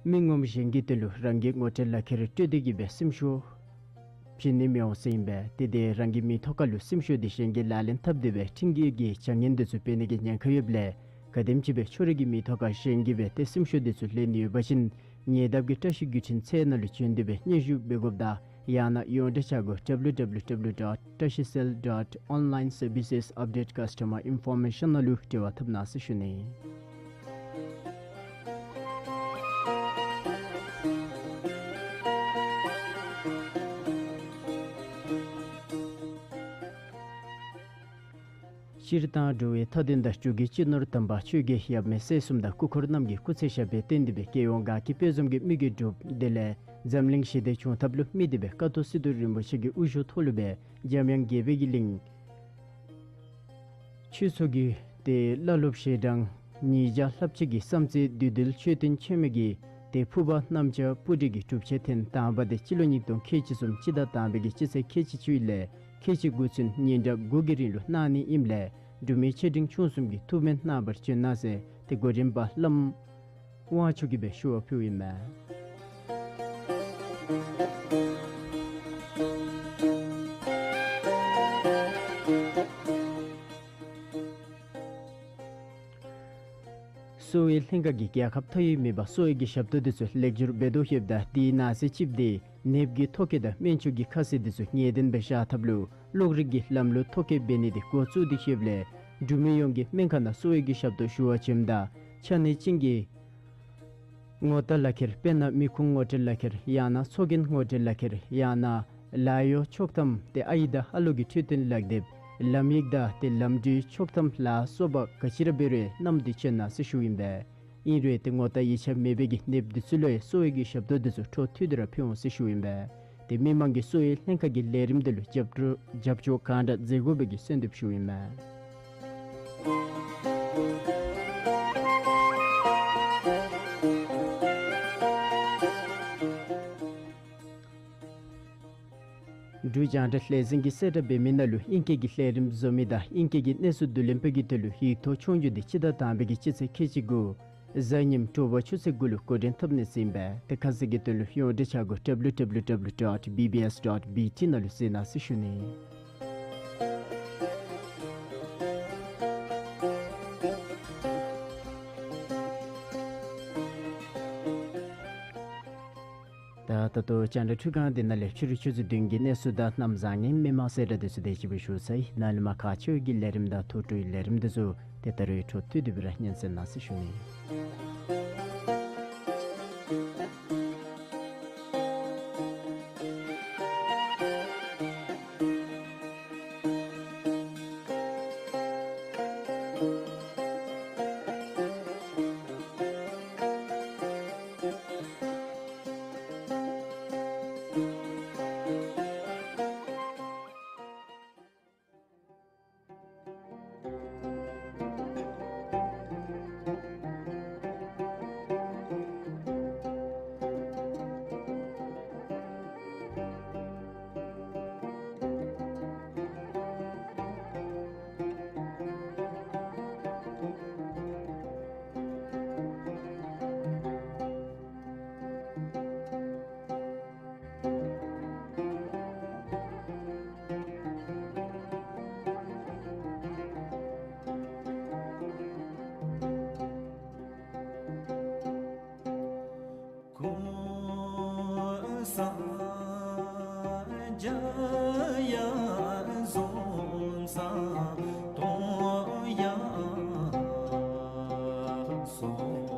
མི་ངོམ་གཞན་གྱི་དོན་ལུ་རང་གི་ངོ་སྤྲོད་ལག་ཁྱེར་སྤྲོད་དེ་གི་སྦེ་སེམས་ཤུགས་བྱིན་ནི་མི་འོང་ཟེར་ཨིན་པས། ཏེ་དེ་རང་གི་མིང་ཐོག་ཁར་ལུ་སེམས་ཤུགས་འདི་གཞན་གྱིས་ལག་ལེན་འཐབ་སྟེ་སྦེ་ཁྲིམས་འགལ་གྱི་བྱ་ངན་འདི་ཚུ་འབད་ནི་གི་ཉེན་ཁ་ཡོདཔ་ལས་ག་དེམ་ཅིག་སྦེ་ཁྱོད་རའི་གི་མིང་ཐོག་ཁར་གཞན་གྱིས་སྦེ་ཏེ་སེམས་ཤུགས་འདི་ཚུ་ལེན་ནི་ཡོད་པ་ཅིན་ཉེ་འདབས་ཀྱི་བཀྲ་ཤིས་བརྒྱུད་འཕྲིན་ཚད་ནང་ལུ་བྱོན་ཏེ་སྦེ་སྙན་ཞུ་འབད་དགོཔ་དང་ཡང་ན་ཡོངས་འབྲེལ་བྱ་སྒོ་W W W dot tashicell dot online services update customer information ནང་ལུ་འབྲེལ་བ་འཐབ་གནང་ཟེར་ཞུ་ནི། སྤྱིར་བཏང་འགྲོ་བའི་མཐའ་དོན་དང་འབྲུག་གི་སྤྱི་ནོར་དམ་པ་ཆོས་རྒྱལ་ཡབ་མེས་སྲས་གསུམ་དང་སྐུ་འཁོར་རྣམས་ཀྱི་སྐུ་ཚེ་ཞབས་པད་བརྟན་ཏེ་སྦེ་རྒྱལ་ཡོངས་དགའ་སྐྱིད་དཔལ་འཛོམས་ཀྱི་མི་གིས་བསྒྲུབས། དེ་ལས་འཛམ་གླིང་ཞི་བདེ་བྱུང་ཐབས་ལུ་དམིགས་ཏེ་སྦེ་ཀ་ཐོག་སི་ཏུ་རིན་པོ་ཆེ་གི་དབུ་བཞུགས་ཐོག་ལུ་སྦེ་འཇམ་དབྱངས་དགྱེས་པའི་གི་གླིང་ཆོས་ཚོགས་ཀྱི་ཏེ་བླ་སློབ་ཞལ་གྲངས་ཉིས་བརྒྱ་ལྷགཔ་ཅིག་གིས་བསམ་རྩེ་བདུད་འདུལ་མཆོད་རྟེན་མཆོད་མེ་གི་ ཏེ་ཕུརཔ་གནམ་ལྕགས་སྤུ་གྲི་གི་གྲུབ་ཆ་འཐེན་དང་པ་འདི་སྤྱི་ལོ་ཉིས་སྟོང་ཁལ་གཅིག་གསུམ་སྤྱི་ཟླ་དང་པའི་གི་སྤྱི་ཚེས་ཁལ་གཅིག་བཅུ་ལས་ཁལ་གཅིག་དགུ་ཚུན་ཉིན་གྲངས་དགུ་གི་རིང་ལུ་གནང་ནི་ཨིནམ་ལས་འབྲུག་མི་ཆེ་འབྲིང་ཆུང་གསུམ་གྱིས་ཐུགས་སྨོན་གནང་བར་བྱོན་གནང་ཟེར་ཏེ་གོ་རིམ་པ་བླམ་དབང་ཕྱུག་གིས་སྦེ་ཞུ་བ་ཕུལཝ་ཨིན་མས། གསོ་བའི་ལྷན་ཁག་གིས་རྒྱལ་ཁབ་མཐའ་དབུས་མེད་པར་གསོ་བའི་གི་ཞབས་ཏོག་འདི་ཚུ་ལེགས་སྒྱུར་འབད་དོ་ཡོདཔ་ད་དེའི་ནང་གསེས་གཅིག་འདི་ནདཔ་གི་ཐོ་བཀོད་དང་སྨན་བཅོས་ཀྱི་ཁ་གསལ་འདི་ཚུ་ངེས་བདེན་སྦེ་བཞག་ཐབས་ལུ་གློག་རིག་གི་ལམ་ལུགས་ཐོ་བཀོད་འབད་ནི་འདི་འགོ་བཙུགས་ཏེ་ཡོདཔ་ལས་འབྲུག་མི་ཡོངས་ཀྱིས་སྨན་ཁང་ནང་གསོ་བའི་གི་ཞབས་ཏོག་ཞུ་བར་བྱོནམ་ད་ཆ་གནས་ཅན་གྱི་ངོ་རྟགས་ལག་ཁྱེར་དཔེར་ན་མི་ཁུངས་ངོ་སྤྲོད་ལག་ཁྱེར་ཡང་ན་ཚོགས་རྒྱན་ངོ་སྤྲོད་ལག་ཁྱེར་ཡང་ན་ལཱ་གཡོག་ཆོག་ཐམ་ཏེ་ཨའི་དང་ཨ་ལོ་གི་འཕྲོད་བསྟེན་ལག་དེབ་ལམ་ཡིག་དང་ཏེ་ལམ་འགྲུལ་ཆོག་ཐམ་ལ་སོགས་པ་ག་ཅི་ར་འབད་རུང་བསྣམས་ཏེ་བྱོན་གནང་ཟེར་ཞུཝ་ཨིན་པས། ཨིན་རུང་ཏེ་ངོ་རྟགས་ཡིག་ཆ་མེད་པའི་གི་ནདཔ་འདི་ཚུ་ལུ་ཡང་གསོ་བའི་གི་ཞབས་ཏོག་འདི་ཚུ་འཕྲོ་མཐུད་དེ་ར་ཕུལ་འོང་ཟེར་ཞུཝ་ཨིན་པས། ཏེ་མི་མང་གིས་གསོ་བའི་ལྷན་ཁག་གི་ལས་རིམ་འདི་ལུ་རྒྱབ་སྐྱོར་རྒྱབ་སྐྱོར་གང་དྲག་མཛད་དགོ་པའི་གི་གསོལ་འདེབས་ཞུཝ་ཨིན་མས། འབྲུག་རྒྱང་བསྒྲགས་ལས་འཛིན་གྱི་གསལ་བསྒྲགས་འབད་མི་ནང་ལུ་ཨིང་སྐད་ཀྱི་ལས་རིམ་བཟོ་མི་དང་ཨིང་སྐད་ཀྱི་གནས་ཚུལ་བསྡུ་ལེན་པའི་གི་དོན་ལུ་ཡིག་ཐོག་ཆོས་རྒྱུགས་འདི་སྤྱི་ཟླ་དང་པའི་གི་སྤྱི་ཚེས་ཁལ་གཅིག་དགུ་གཟའ་ཉིམ་དྲོ་པ་ཆུ་ཚོད་དགུ་ལུ་འགོ་འདྲེན་འཐབ་ནི་ཟེར་ཨིན་པས། ཏེ་ཁ་གསལ་གྱི་དོན་ལུ་ཡོངས་འབྲེལ་བྱ་སྒོ་W W W dot B B S dot B T ནང་ལུ་གཟིགས་གནང་ཟེར་ཞུ་ནི། ད་ད་ལྟོ་རྒྱང་བསྒྲགས་འཕྲུལ་ཁང་འདི་ནང་ལས་ཕྱི་རུ་ཆུ་ཚོད་བདུན་གྱི་གནས་ཚུལ་དང་གནམ་བཟང་ངན་མི་མང་གསལ་བསྒྲགས་འདི་ཚུ་དེ་ཅིག་སྦེ་ཞུ་ཚར་ཡི། ནཱ་ལས་མར་ཁག་ཆེ་བའི་གི་ལས་རིམ་དང་ཐུགས་སྤྲོའི་ལས་རིམ་འདི་ཚུ་ཏེ་ད་རེས་འཕྲོ་མཐུད་དེ་སྦེ་ར་ཉན་གསན་གནང་ཟེར་ཞུ་ནི། གུང་སེང་རྒྱ་ཡན་འཛོམས་ས་སྟོད་ཡར་སོང་།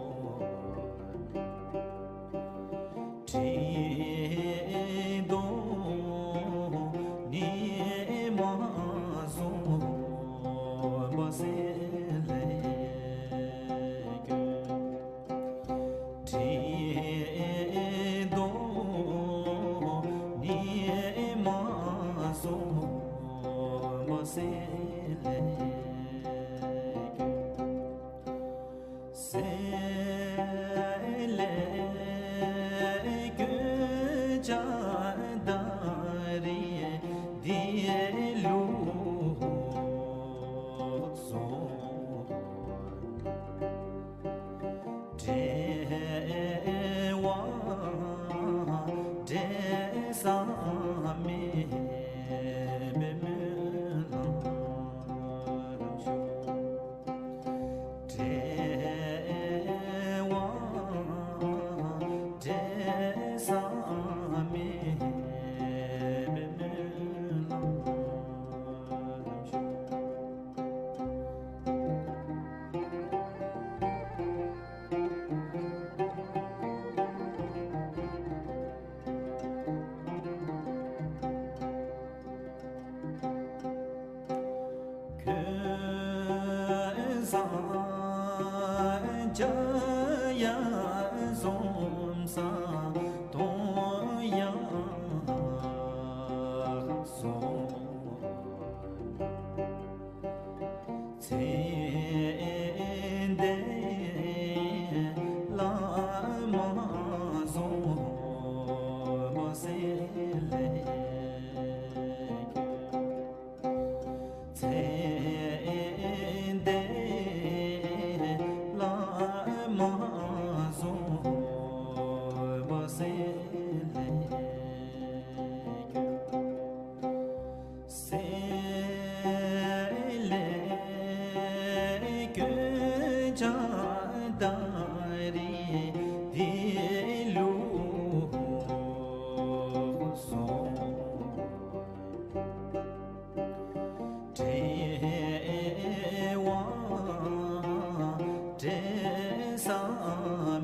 ཁྲི་གདུགས་ཉི་མ་ཟུམ་པ་ཟེར་ལེགས་དགོད། ཁྲི་གདུགས་ཉི་མ་ཟུམ་པ་ཟེར་ལེགས་དགོད། ཟེར་ལེགས་དགོད་ཅིག་ད་རེས་འདི་ལུ་སོང་། བྲེལ་བ་བྲེལ་ས་མེད་པའི་སྨོན་ལམ་ཞུ། བྲེལ་བ་བྲེལ་ས་མེད་པའི་སྨོན་ལམ་ཞུ། གུང་སེང་རྒྱ་ཡན་འཛོམས་ས་སྟོད་ཡར་སོང་། ཚེ་འདི་བླ་མ་ བཟང་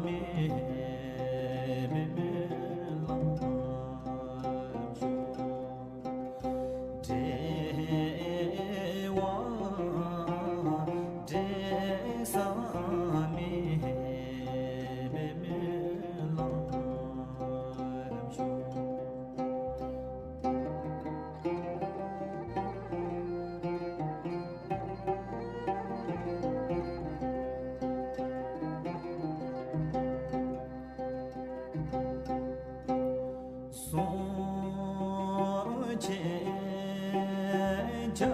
མོས་སྨོན་ལམ་ཞུ། འབྲེལ་བ་འབྲེལ་བཟང་མོས་སྨོན་ལམ་ཞུ། གསུང་ཆེན་འཇམ་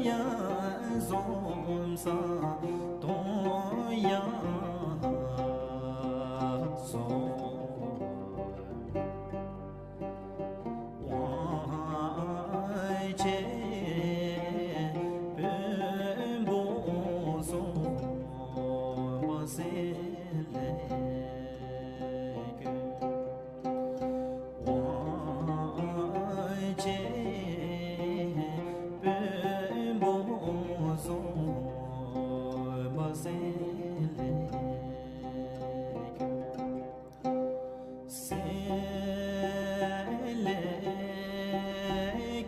དབྱངས་གསུམ་བཟང་སྟོང་ཡང་གསུང་དབང་ཆེན་བོན་པོ་གསུམ་པ་སེང་ལས་ཀྱི། དབང་ཆེན་བོན་པོ་གསུམ་པ་སེང་ལས་ཀྱི། སེང་ལས་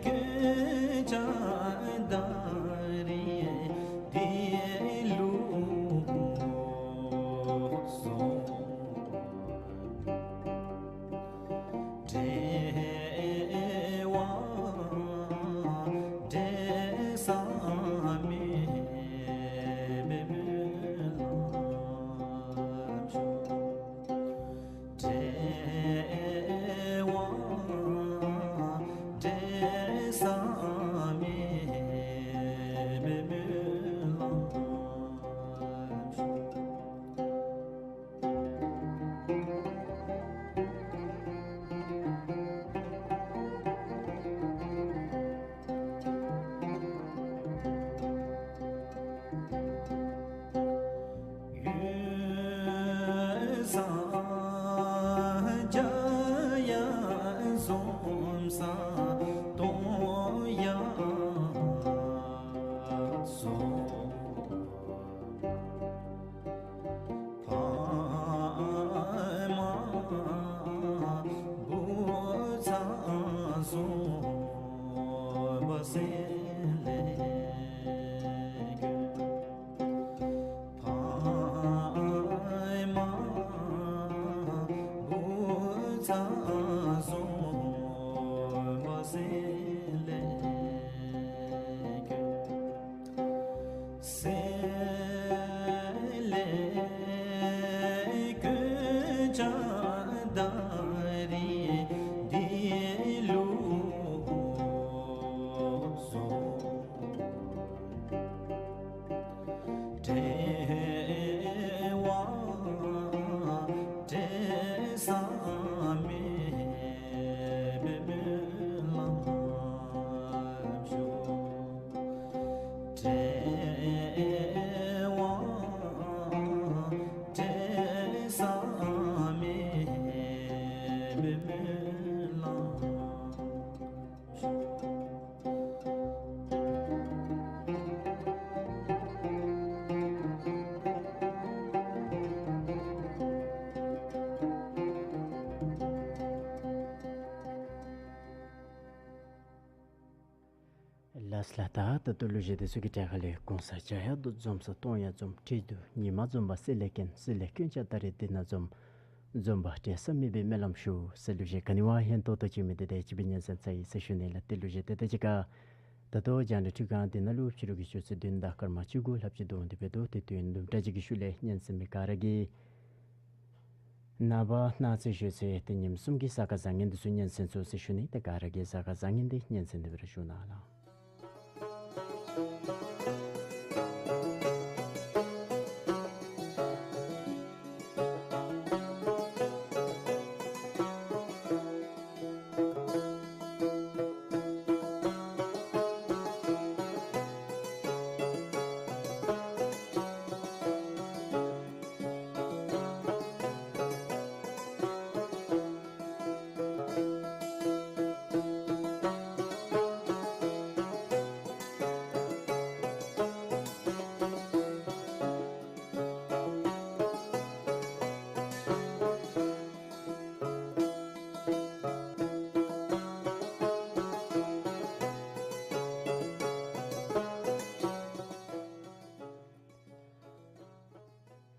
ཀྱི་ལྕགས་ད་རིང་འདི་ལུ་གསུང་། འབྲེལ་བ་འབྲེལ་བཟང་མོས་སྨོན་ལམ་ཞུ། འབྲེལ་བ་འབྲེལ་བཟང་མོས་སྨོན་ལམ་ཞུ། ཡུམ་བཟང་འཇམ་དབྱངས་གསུམ་བཟང་སྟོང་ཡང་གསུང་། འཕགས་མ་བུ་ཚ་གསུམ་པ་སེང་ལས་ཀྱི། འཕགས་མ་བུ་ཚ་གསུམ་པ་སེང་ལས་ཀྱི། སེང་ལས་ཀྱི་ལྕགས་ད་རིང་འདི་ལུ་གསུང་། འབྲེལ་བ་འབྲེལ་བཟང་མོས་སྨོན་ལམ་ཞུ། འབྲེལ་བ་འབྲེལ་བཟང་མོས་སྨོན་ལམ་ཞུ། ལགས་ལགས། ད་ད་ལྟོ་གླུ་གཞས་དེ་ཚུ་གི་གྲས་ཁ་ལས་གོང་ས་འཇམ་དབྱངས་འཛོམས་ས་སྟོང་ཡང་འཛོམས། ཁྲི་གདུགས་ཉི་མ་འཛོམས་པ་སེང་ལས་ཀྱི། སེང་ལས་ཀྱི་ལྕགས་ད་རིང་འདི་ན་འཛོམས། འཛོམས་པ་འབྲེལ་བཟང་མོས་སྨོན་ལམ་ཞུ་ཟེར་གླུ་གཞས་ག་ནི་བ་ཧན་ཏོང་ཏོ་ཅིག་མི་དེ་དེ་ཅིག་སྦེ་སྙན་གསན་ཚར་ཡི་ཟེར་ཞུ་ནི་ལགས། ཏེ་གླུ་གཞས་དེ་དང་གཅིག་ཁར་ད་ལྟོ་རྒྱང་བསྒྲགས་འཕྲུལ་ཁང་འདི་ནང་ལུ་ཕྱི་རུ་གི་ཆུ་ཚོད་བདུན་དང་སྐར་མ་བཅུ་དགུ་ལྷགཔ་ཅིག་འདུག་འདི་འབདཝ་ད་ཏེ་དུས་ཡུན་དུམ་གྲ་ཅིག་གི་ཤུལ་ལས་སྙན་གསན་མི་ག་ར་གིས་ནངས་པ་གནངས་ཚེ་ཞོགས་ཚེ་ཏེ་ཉིནམ་གསུམ་གྱི་གཟའ་སྐར་བཟང་ངན་འདི་ཚུ་སྙན་གསན་ཚུགས་ཟེར་ཞུ་ནི། ཏེ་ག་ར་གིས་གཟའ་སྐར་བཟང་ངན་འདི་སྙན་གསན་ཏེ་སྦེ་ར་བཞུགས་གནང་ལགས།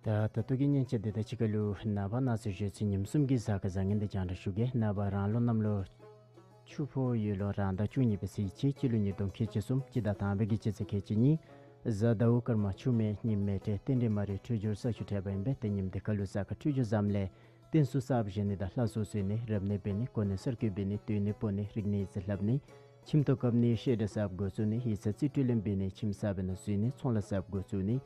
ད་ད་ལྟོ་གི་ཉིནམ་ཅིག་འདི་དང་གཅིག་ཁར་ལུ་ནངས་པ་གནངས་ཚེ་ཞོལ་ཚེས་ཉིནམ་གསུམ་གྱི་གཟའ་སྐར་བཟང་ངན་འདི་རྒྱང་བསྒྲགས་ཞུ་གེ། ནངས་པ་རང་ལུགས་གནམ་ལོ་ཆུ་ཕོ་ཡོས་ལོ་རང་ཟླ་བཅུ་གཉིས་པའི་ཚེས་གཅིག་སྤྱི་ལོ་ཉིས་སྟོང་ཁལ་གཅིག་གསུམ་སྤྱི་ཟླ་དང་པའི་གི་སྤྱི་ཚེས་ཁལ་གཅིག་གཉིས། གཟའ་ཟླཝ་སྐར་མ་ཆུ་མེ་ཉིམ་མེ་སྤྲེལ་རྟེན་འབྲེལ་མ་རིག་འཕྲོད་སྦྱོར་ས་ཆུ་འཕྲད་པ་ཨིན་པས། ཏེ་ཉིནམ་འདི་ཁར་ལུ་གཟའ་སྐར་འཕྲོད་སྦྱོར་བཟངམ་ལས་རྟེན་གསུམ་གསརཔ་བཞེངས་ནི་དང་ལྷ་གསོལ་གསོལ་ནི་རབ་གནས་འབད་ནི་གོ་གནས་གསར་བསྐོ་འབད་ནི་སྡོད་གནས་སྤོ་ནི་རིག་གནས་རྩིས་ལྷབ་ནི་ཁྱིམ་ཐོག་བཀབ་ནི་བཤད་གྲྭ་གསརཔ་འགོ་བཙུགས་ནི་ཡིག་ཚང་རྩིས་སྤྲོད་ལེན་འབད་ནི་ཁྱིམ་གསར་པའི་ནང་འཛུལ་ནི་ཚོང་ལཱ་གསརཔ་འགོ་བཙུགས་ནི་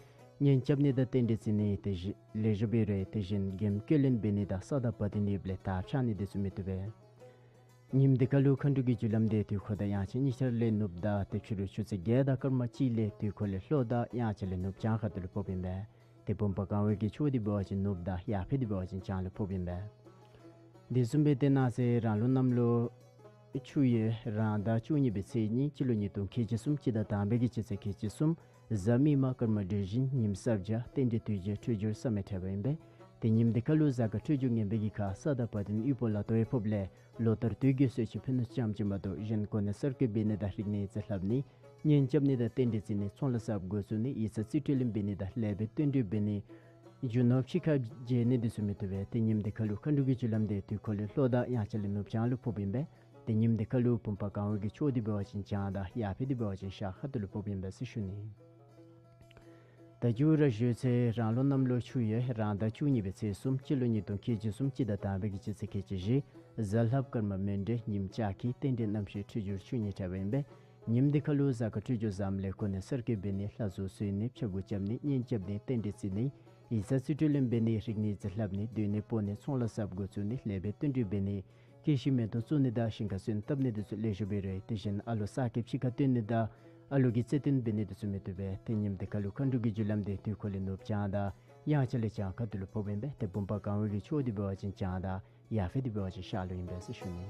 གཉེན་རྐྱབ་ནི་དང་རྟེན་འབྲེལ་བརྩི་ནི་དེ་བཞིན་ལེགས་ཤོམ་འབད་རུང་དེ་བཞིན་འགན་བཀོད་ལེན་འབད་ནི་དང་ས་དང་བ་དན་ཡོདཔ་ལས་དར་འཕྱར་ནི་དེ་ཚུ་མི་བཏུབ་པས། ཉིནམ་འདི་ཁར་ལུ་མཁའ་འགྲོ་གི་རྒྱུ་ལམ་འདི་དུས་འཁོར་དང་དབྱངས་འཆར་གཉིས་ཆ་ར་ལས་ནུབ་དང་ཏེ་ཕྱི་རུ་ཆུ་ཚོད་བརྒྱད་དང་སྐར་མ་གཅིག་ལས་དུས་འཁོར་ལས་ལྷོ་དང་དབྱངས་འཆར་ལས་ནུབ་བྱང་ཁ་ཐུག་ལུ་ཕོགཔ་ཨིན་པས། ཏེ་བུམ་པ་གང་བའི་གི་ཕྱོགས་འདི་འབད་བ་ཅིན་ནུབ་དང་ཡར་ཕེབས་འདི་འབད་བ་ཅིན་བྱང་ལུ་ཕོགཔ་ཨིན་པས། དེ་བཟུམ་སྦེ་ཏེ་གནངས་ཚེ་རང་ལུགས་གནམ་ལོ་ཆུ་ཡོས་རང་ཟླ་བཅུ་གཉིས་པའི་ཚེས་གཉིས་སྤྱི་ལོ་ཉིས་སྟོང་ཁལ་གཅིག་གསུམ་སྤྱི་ཟླ་དང་པའི་གི་སྤྱི་ཚེས་ཁལ་གཅིག་གསུམ། གཟའ་མིག་དམར་སྐར་མ་སྦྲུལ་བཞིན་ཉིམ་གསརཔ་འཇའ་རྟེན་འབྲེལ་དུས་མཆོད་འཕྲོད་སྦྱོར་བཟང་ངན་འཕྲད་པ་ཨིན་པས། ཏེ་ཉིནམ་འདི་ཁར་ལུ་གཟའ་སྐར་འཕྲོད་སྦྱོར་ངན་པའི་གི་ཁར་ས་དང་བ་དན་དབུལ་པོ་ལ་དོ་ཡོད་ཕོགཔ་ལས་ལོ་ལྟར་དུས་ཀྱི་གསོལ་མཆོད་ཕུལ་ནི་ཙམ་ཅིག་མ་གཏོགས་གཞན་གོ་གནས་གསར་བསྐོ་འབད་ནི་དང་རིག་གནས་རྩིས་ལྷབ་ནི་གཉེན་རྐྱབ་ནི་དང་རྟེན་འབྲེལ་བརྩི་ནི་ཚོང་ལཱ་གསརཔ་འགོ་བཙུགས་ནི་ཡིག་ཚང་རྩིས་སྤྲོད་ལེན་འབད་ནི་དང་ལེགས་པའི་དོན་འགྲུབ་འབད་ནི་རྒྱུ་ནོར་ཕྱི་ཁར་འབྱོར་ནི་དེ་ཚུ་མི་བཏུབ་པས། ཏེ་ཉིནམ་འདི་ཁར་ལུ་མཁའ་འགྲོ་གི་རྒྱུ་ལམ་འདི་དུས་འཁོར་ལས་ལྷོ་དང་དབྱངས་འཆར་ལས་ནུབ་བྱང་ལུ་ཕོགཔ་ཨིན་པས། ཏེ་ཉིནམ་འདི་ཁར་ལུ་བུམ་པ་གང་བའི་གི་ཕྱོགས་འདི་འབད་བ་ཅིན་བྱང་དང་ཡར་ཕེབས་འདི་འབད་བ་ཅིན་ཤར་ཁ་ཐུག་ལུ་ཕོགཔ་ཨིན་པས་ཟེར་ཞུ་ནི། ད་མཇུག་ར་ཞོལ་ཚེས་རང་ལུགས་གནམ་ལོ་ཆུ་ཡོས་རང་ཟླ་བཅུ་གཉིས་པའི་ཚེས་གསུམ་སྤྱི་ལོ་ཉིས་སྟོང་ཁལ་གཅིག་གསུམ་སྤྱི་ཟླ་དང་པའི་གི་སྤྱི་ཚེས་ཁལ་གཅིག་བཞི། གཟའ་ལྷགཔ་སྐར་མ་མེ་སྤྲེལ་ཉིམ་ལྕགས་ཁྱི་རྟེན་འབྲེལ་རྣམ་ཤེས་འཕྲོད་སྦྱོར་ཆུ་གཉིས་འཕྲད་པ་ཨིན་པས། ཉིནམ་འདི་ཁར་ལུ་གཟའ་སྐར་འཕྲོད་སྦྱོར་བཟངམ་ལས་གོ་གནས་གསར་བསྐོ་འབད་ནི་ལྷ་གསོལ་གསོལ་ནི་ཕྱག་འབུལ་རྐྱབ་ནི་གཉེན་རྐྱབ་ནི་རྟེན་འབྲེལ་བརྩི་ནི་ཡིག་ཚང་རྩིས་སྤྲོད་ལེན་འབད་ནི་རིག་གནས་རྩིས་ལྷབ་ནི་སྡོད་གནས་སྤོ་ནི་ཚོང་ལཱ་གསརཔ་འགོ་བཙུགས་ནི་ལེགས་པའི་དོན་འགྲུབ་འབད་ནི་སྐྱེ་ཤི་མེ་ཏོག་བཙུགས་ནི་དང་ཞིང་ཁར་སོན་བཏབ་ནི་དེ་ཚུ་ལེགས་ཤོམ་འབད་རུང་དེ་བཞིན་ཨ་ལོ་གསར་སྐྱེས་ཕྱི་ཁར་བཏོན་ནི་དང་ཨ་ལོ་གི་རྩེ་བཏོན་འབད་ནི་དེ་ཚུ་མི་བཏུབ་པས། ཏེ་ཉིནམ་འདི་ཁར་ལུ་མཁའ་འགྲོ་གི་རྒྱུ་ལམ་འདི་དུས་འཁོར་ལས་ནུབ་བྱང་དང་དབྱངས་འཆར་ལས་བྱང་ཁ་ཐུག་ལུ་ཕོགཔ་ཨིན་པས། ཏེ་བུམ་པ་གང་བའི་གི་ཕྱོགས་འདི་འབད་བ་ཅིན་བྱང་དང་ཡར་ཕེབས་འདི་འབད་བ་ཅིན་ཤར་ལུ་ཨིན་པས་ཟེར་ཞུ་ནི།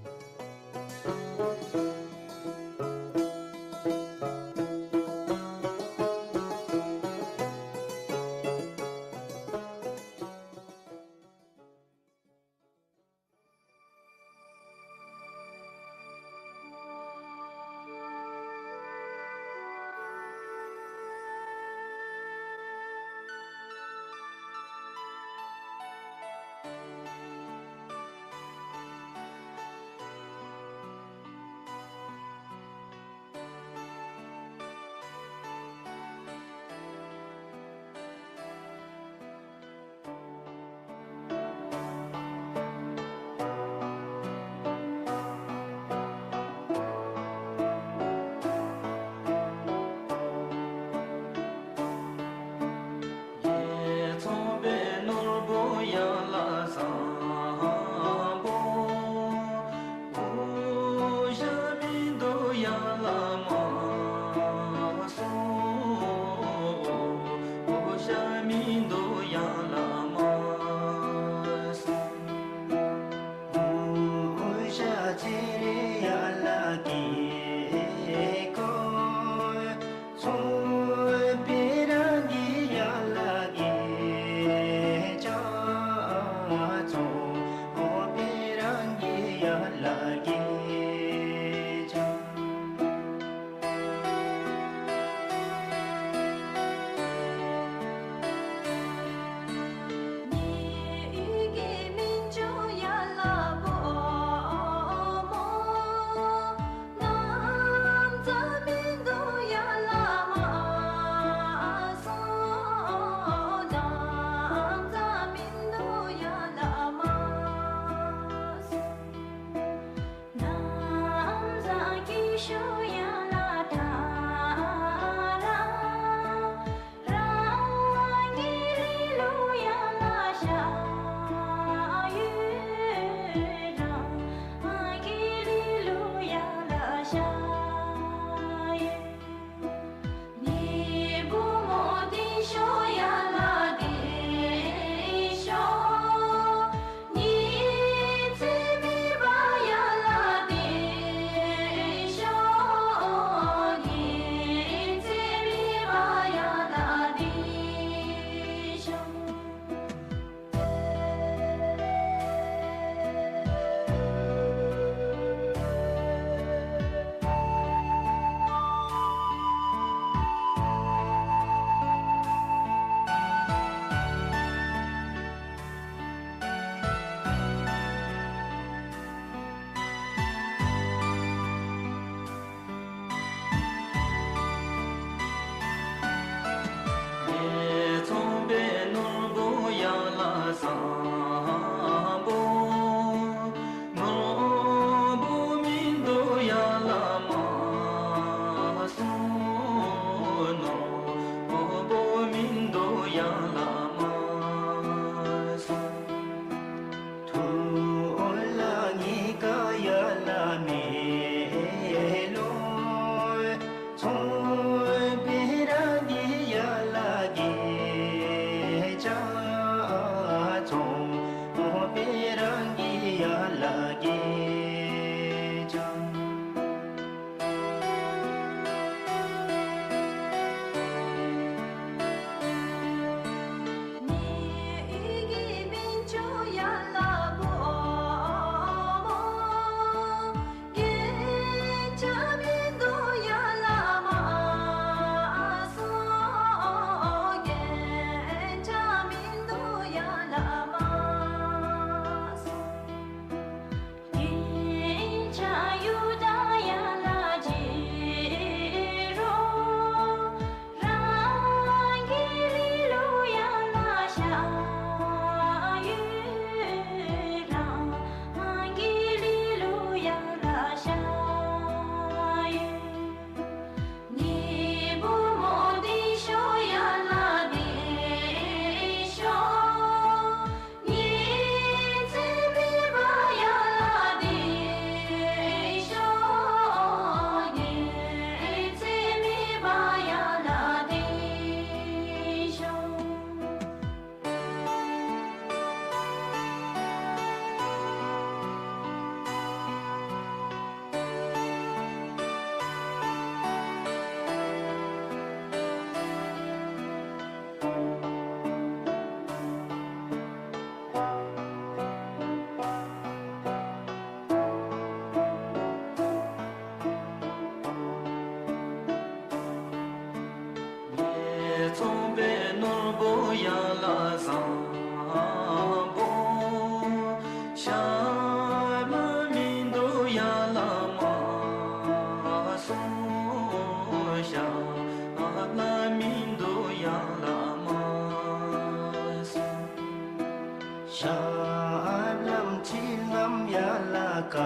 ཐབས་ལམ་ཁྲིད་ལམ་ཡར་ལ་བཀའ་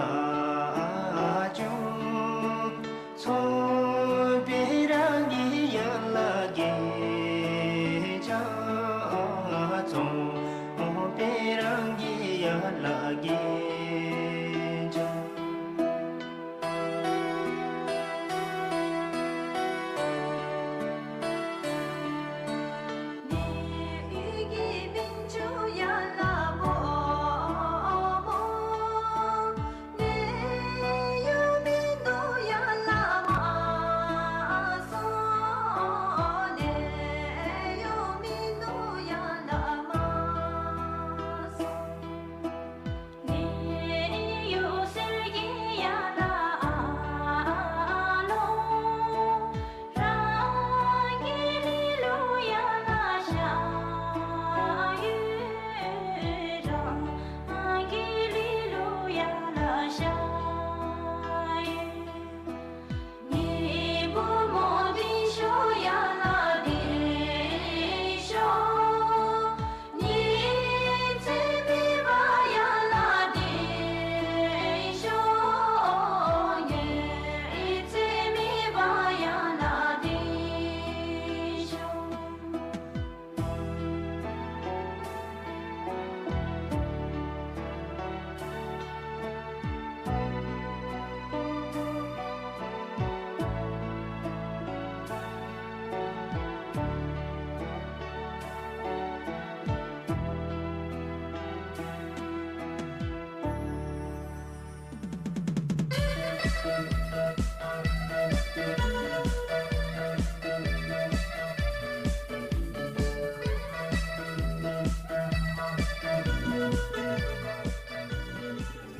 བཅུ། ཚོགས་པའི་རང་གི་ཡར་ལ་དགེ་བྱ། ཚོགས་པའི་རང་གི་ཡར་ལ་དགེ་བྱ།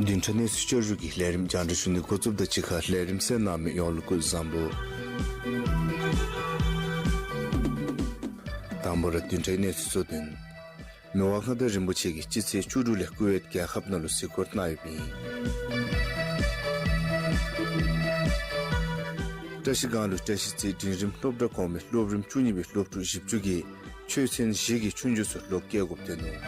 བདུན་ཕྲག་གནས་ཚུལ་བསྐྱར་ཞུ་གི་ལས་རིམ་རྒྱང་བསྒྲགས་ཞུ་ནི་འགོ་བཙུགསཔ་དང་གཅིག་ཁར་ལས་རིམ་གསན་གནང་མི་ཡོངས་ལུ་སྐུ་གཟུགས་བཟང་པོ། དང་པ་ར་བདུན་ཕྲག་གནས་ཚུལ་གཙོ་དོན། མི་དབང་མངའ་བདག་རིན་པོ་ཆེ་གིས་སྤྱི་ཚེས་བཅུ་དྲུག་ལས་ཀུ་ཝེཊ་རྒྱལ་ཁབ་ནང་ལུ་གཟིགས་སྐོར་གནང་ཡོདཔ་ཨིན། བཀྲ་ཤིས་སྒང་ལུ་བཀྲ་ཤིས་རྩེ་འབྲིང་རིམ་སློབ་གྲྭ་གོང་མའི་སློབ་རིམ་བཅུ་གཉིས་པའི་སློབ་ཕྲུག་བཞི་བཅུ་གིས་ཆོས་ཚན་བཞི་གི་ཆོས་རྒྱུགས་ཚུ་ལོག་བཀལ་དགོཔ་ཐོན་ནུག།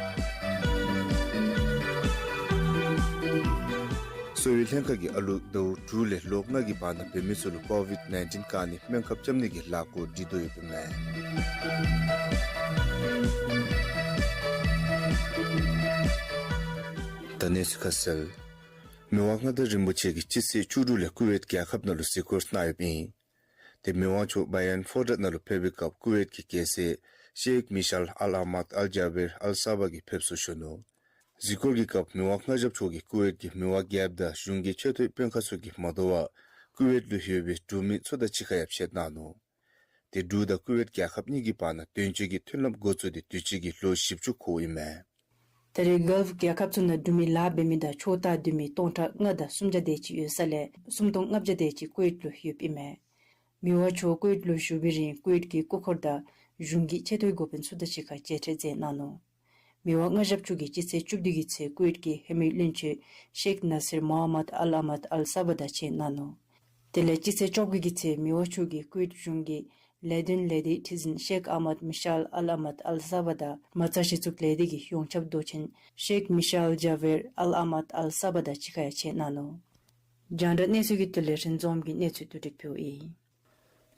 གསོ་བའི་ལྷན་ཁག་གིས་ཨ་ལུ་ཟླཝ་དྲུག་ལས་ལོ་ལྔ་གི་བར་ན་འབད་མི་ཚུ་ལུ་ཀོ་ཝིཌ་ནའིན་ཊིན་བཀག་ནིའི་སྨན་ཁབ་རྐྱབ་ནི་གི་ལས་འགུལ་སྒྲིག་དོ་ཡོདཔ་ཨིན་མས། ད་གནས་ཚུལ་ཁ་གསལ། མི་དབང་མངའ་བདག་རིན་པོ་ཆེ་གིས་སྤྱི་ཚེས་བཅུ་དྲུག་ལས་ཀུ་ཝེཊ་རྒྱལ་ཁབ་ནང་ལུ་གཟིགས་སྐོར་གནང་ཡོདཔ་ཨིན། ཏེ་མི་དབང་མཆོག་བ་ཡཱན་ཕོ་ཊ་ནང་ལུ་ཕེབས་པའི་སྐབས་ཀུ་ཝེཊ་གི་རྒྱལ་སྲས་ཤེག་མི་ཤཱལ་ཨལ་ཨ་མཱད་ཨལ་ཇཱ་བེར་ཨལ་ས་བ་གིས་ཕེབས་སར་བཞུགས་ནུག། གཟིགས་སྐོར་གྱི་སྐབས་མི་དབང་མངའ་ཞབས་མཆོག་གིས་ཀུ་ཝེཊ་གྱི་མི་དབང་རྒྱལཔོ་དང་གཞུང་གི་ཆེ་མཐོའི་དཔོན་ཁག་ཚུ་གིས་མ་དོ་བར་ཀུ་ཝེཊ་ལུ་ཡོད་པའི་འབྲུག་མི་ཚུ་དང་གཅིག་ཁར་ཡང་ཕྱད་གནང་ནུག། ཏེ་འབྲུག་དང་ཀུ་ཝེཊ་རྒྱལ་ཁབ་གཉིས་ཀྱི་བར་ན་དོན་གཅོད་ཀྱི་མཐུན་ལམ་འགོ་བཙུགས་ཏེ་དུས་ཅི་གི་ལོ་བཞི་བཅུ་འཁོརཝ་ཨིན་མས། ད་རེས་གཱལཕ་རྒྱལ་ཁབ་ཚུ་ནང་འབྲུག་མི་ལཱ་འབད་མི་དང་ཕྱོགས་མཐའ་སྡོད་མི་སྟོང་ཕྲག་ལྔ་དང་སུམ་བརྒྱ་དེ་ཅིག་ཡོད་ས་ལས་སུམ་སྟོང་ལྔ་བརྒྱ་དེ་ཅིག་ཀུ་ཝེཊ་ལུ་ཡོདཔ་ཨིན་མས། མི་དབང་མཆོག་ཀུ་ཝེཊ་ལུ་བཞུགས་པའི་རིང་ཀུ་ཝེཊ་ཀྱི་སྐུ་འཁོར་དང་གཞུང་གི་ཆེ་མཐོའི་འགོ་དཔོན་ཚུ་དང་གཅིག་ཁར་མཇལ་འཕྲད་མཛད་གནང་ནུག། མི་དབང་མངའ་ཞབས་མཆོག་གིས་སྤྱི་ཚེས་བཅུ་བདུན་གྱི་ཚེ་ཀུ་ཝེཊ་ཀྱི་ཧེ་མའི་བློན་ཆེན་ཤེག་ནཱ་སིར་མོ་ཧམ་མད་ཨལ་ཨ་མཱད་ཨལ་ས་བ་དང་མཇལ་གནང་ནུག། དེ་ལས་སྤྱི་ཚེས་བཅོ་དགུ་གི་ཚེ་མི་དབང་མཆོག་གིས་ཀུ་ཝེཊ་གཞུང་གི་ལས་དོན་ལས་སྡེའི་ཁྲི་འཛིན་ཤེག་ཨ་མཱད་མི་ཤཱལ་ཨལ་ཨ་མཱད་ཨལ་ས་བ་དང་མ་རྩ་གཞི་བཙུགས་ལས་སྡེ་གི་ཡོངས་ཁྱབ་མདོ་ཆེན་ཤེག་མི་ཤཱལ་ཇཱ་བེར་ཨལ་ཨ་མཱད་ཨལ་ས་བ་དང་གཅིག་ཁར་ཡང་མཇལ་གནང་ནུག། རྒྱང་བསྒྲགས་གནས་ཚུལ་གྱི་དོན་ལས་རིན་འཛོམས་ཀྱིས་གནས་ཚུལ་བསྡུ་སྒྲིག་ཕུལཝ་ཨིན།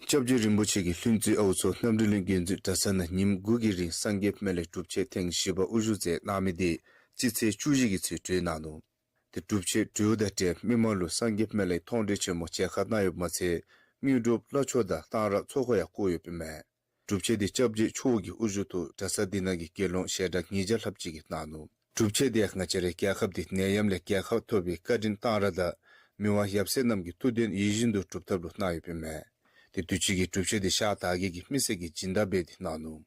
སྐྱབས་རྗེ་རིན་པོ་ཆེ་གིས་ལྷུན་རྩེ་ཨའུ་མཚོ་རྣམ་གྲོལ་གླིང་དགོན་འཛིན་གྲྭ་ཚང་ནང་ཉིནམ་དགུ་གི་རིང་སངས་རྒྱས་སྨན་བླའི་སྒྲུབ་ཆེན་ཐེངས་བཞི་པ་དབུ་བཞུགས་མཛད་གནང་མི་དེ་སྤྱི་ཚེས་བཅུ་བཞི་གི་ཚེ་གྲོལ་གནང་ནུག། ཏེ་སྒྲུབ་ཆེན་གྲོལཝ་དང་འབྲེལ་མི་མང་ལུ་སངས་རྒྱས་སྨན་བླའི་མཐོང་གྲོལ་ཆེན་མོ་མཇལ་ཁ་གནང་ཡོདཔ་མ་ཚད་དངོས་གྲུབ་བླ་མཆོག་དང་གཏང་རག་ཚོགས་འཁོར་ཡང་བསྐོར་ཡོདཔ་ཨིན་མས། སྒྲུབ་ཆེན་དེ་སྐྱབས་རྗེ་མཆོག་གི་དབུ་བཞུགས་ཐོག་གྲྭ་ཚང་དེ་ནང་གི་དགེ་སློང་ཞལ་གྲངས་ཉིས་བརྒྱ་ལྷགཔ་ཅིག་གིས་གནང་ནུག། སྒྲུབ་ཆེན་དེ་ཡང་ང་བཅས་རའི་རྒྱལ་ཁབ་འདི་ནད་ཡམས་ལས་རྒྱལ་ཁ་ཐོབ་པའི་བཀའ་དྲིན་གཏང་རག་དང་མི་དབང་ཡབ་སྲས་རྣམས་ཀྱི་ཐུགས་འདུན་ཡིད་བཞིན་དུ་འགྲུབ་ཐབས་ལུ་གནང་ཡོདཔ་ཨིན་མས། ཏེ་དུས་ཅི་གི་སྒྲུབ་ཆེན་དེ་ཤར་དར་རྒྱས་ཀྱི་མི་སེར་གྱིས་སྦྱིན་བདག་འབད་དེ་གནང་ནུག།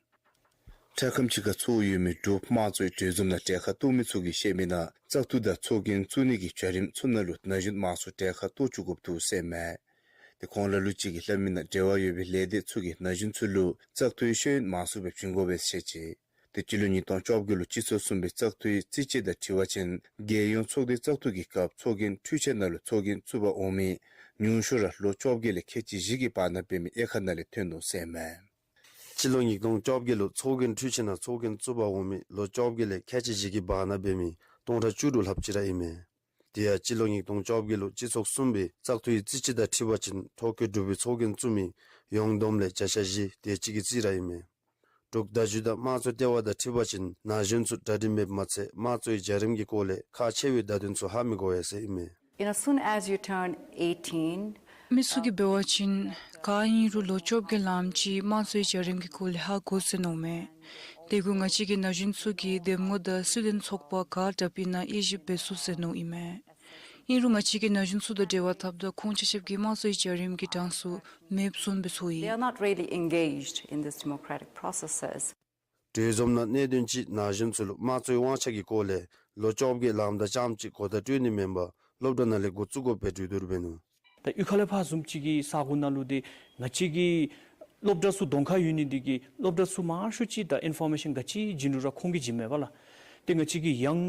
འཕྲལ་ཁམས་ཅིག་ཁར་ཚོགས་ཡོད་མི་འབྲུག་དམངས་གཙོའི་གྲོས་འཛོམས་ནང་གྲལ་ཁར་གཏོགས་མི་ཚུ་གིས་བཤད་མི་ནང་བཙག་འཐུ་དང་ཚོགས་རྒྱན་བཙུགས་ནི་གི་བྱ་རིམ་ཚུ་ནང་ལུ་ན་གཞོན་མང་སུ་གྲལ་ཁར་གཏོགས་བཅུག་དགོཔ་འདུག་ཟེར་ཨིན་མས། ཏེ་ཁོང་ལ་ལུ་ཅིག་གིས་སླབ་མི་ནང་འབྲེལ་བ་ཡོད་པའི་ལས་སྡེ་ཚུ་གིས་ན་གཞོན་ཚུ་ལུ་བཙག་འཐུའི་ཤེས་ཡོན་མང་སུ་སྦེ་བྱིན་དགོ་པས་ཟེར་བཤད་ཅི། ཏེ་སྤྱི་ལོ་ཉིས་སྟོང་བཅོ་བརྒྱད་ལུ་སྤྱི་ཚོགས་གསུམ་པའི་བཙག་འཐུའི་རྩིས་དཔྱད་དང་དྲི་བ་ཅན་རྒྱལ་ཡོངས་ཚོགས་སྡེའི་བཙག་འཐུ་གི་སྐབས་ཚོགས་རྒྱན་འཕྲུལ་ཆས་ནང་ལུ་ཚོགས་རྒྱན་བཙུགས་པར་འོང་མི་ཉུང་ཤོས་ར་ལོ་བཅོ་བརྒྱད་ལས་ཁལ་གཅིག་བཞི་གི་བར་ན་འབད་མི་དབྱེ་ཁག་ནང་ལས་ཐོན་ནུག་ཟེར་ཨིན་མས། སྤྱི་ལོ་ཉིས་སྟོང་བཅོ་བརྒྱད་ལུ་ཚོགས་རྒྱན་འཕྲུལ་ཆས་ནང་ཚོགས་རྒྱན་བཙུགས་པར་འོང་མི་ལོ་བཅོ་བརྒྱད་ལས་ཁལ་གཅིག་བཞི་གི་བར་ན་འབད་མི་སྟོང་ཕྲག་བཅུ་དྲུག་ལྷགཔ་ཅིག་ར་ཨིན་མས། དེ་ཡང་སྤྱི་ལོ་ཉིས་སྟོང་བཅོ་བརྒྱད་ལུ་སྤྱི་ཚོགས་གསུམ་པའི་བཙག་འཐུའི་རྩིས་སྤྱི་དང་འཁྲིལ་བ་ཅིན་ཐོ་བཀོད་གྲུབ་པའི་ཚོགས་རྒྱན་བཙུགས་མི་ཡོངས་བསྡོམས་ལས་བརྒྱ་ཆ་བཞི་དེ་ཅིག་གི་རྩིས་ར་ཨིན་མས། འབྲུག་བརྡ་བརྒྱུད་དང་དམངས་གཙོའི་ལྟེ་བ་དང་འཁྲིལ་བ་ཅིན་ན་གཞོན་ཚུ་གྲ་སྒྲིག་མེདཔ་མ་ཚད་དམངས་གཙོའི་བྱ་རིམ་གྱི་སྐོར་ལས་ཁག་ཆེ་བའི་བརྡ་དོན་ཚུ་ཧ་མི་གོ་བས་ཟེར་ཨིན་མས། You know, soon as you turn eighteen, མི་ཚུ་གིས་འབད་བ་ཅིན་ག་ཨིན་རུང་ལོ་བཅོ་བརྒྱད་ལངམ་ཅིག་དམངས་གཙོའི་བྱ་རིམ་གྱི་སྐོར་ལས་ཧ་གོ་ཟེར་མནོཝ་མས། དེ་གུ་ང་བཅས་ཀྱི་ན་གཞོན་ཚུ་གིས་འདེམས་ངོ་དང་སྲིད་དོན་ཚོགས་པ་ག་དྲགཔ་ཨིན་ན་དབྱེ་ཞིབ་འབད་ཚུགས་ཟེར་མནོཝ་ཨིན་མས། ཨིན་རུང་ང་བཅས་ཀྱིས་ན་གཞོན་ཚུ་དང་འབྲེལ་བ་འཐབ་ད་ཁོང་ཆ་ཁྱབ་ཀྱིས་དམངས་གཙོའི་བྱ་རིམ་གྱི་གྲངས་སུ་མེདཔ་བཟུམ་སྦེ་ཚོར་ཡི། They are not really engaged in these democratic processes. གྲོས་འཛོམས་ནང་གནད་དོན་ཅིག་ན་གཞོན་ཚུ་ལུ་དམངས་གཙོའི་དབང་ཆ་གི་སྐོར་ལས་ལོ་བཅོ་བརྒྱད་ལངམ་ད་རྐྱངམ་ཅིག་གོ་བརྡ་སྤྲོད་ནི་མེན་པར་སློབ་གྲྭ་ནང་ལས་འགོ་བཙུགས་དགོཔ་སྦེ་གྲོས་བསྡུར་འབད་ནུག། ད་གཡུས་ཁ་ལས་ཕར་བཟུམ་ཅིག་གི་ས་གོ་ནང་ལུ་ཏེ་ང་བཅས་ཀྱི་སློབ་གྲྭ་ཚུ་གདོང་ཁར་ཡོད་ནི་འདི་གིས་སློབ་གྲྭ་ཚུ་མང་ཤོས་ཅིག་ད་ཨིན་ཕོར་མེ་ཤཱན་ག་ཅི་བྱིན་རུང་ར་ཁོང་གིས་བྱིནམ་མས་པ་ལགས། ཏེ་ང་བཅས་ཀྱི་ཡང་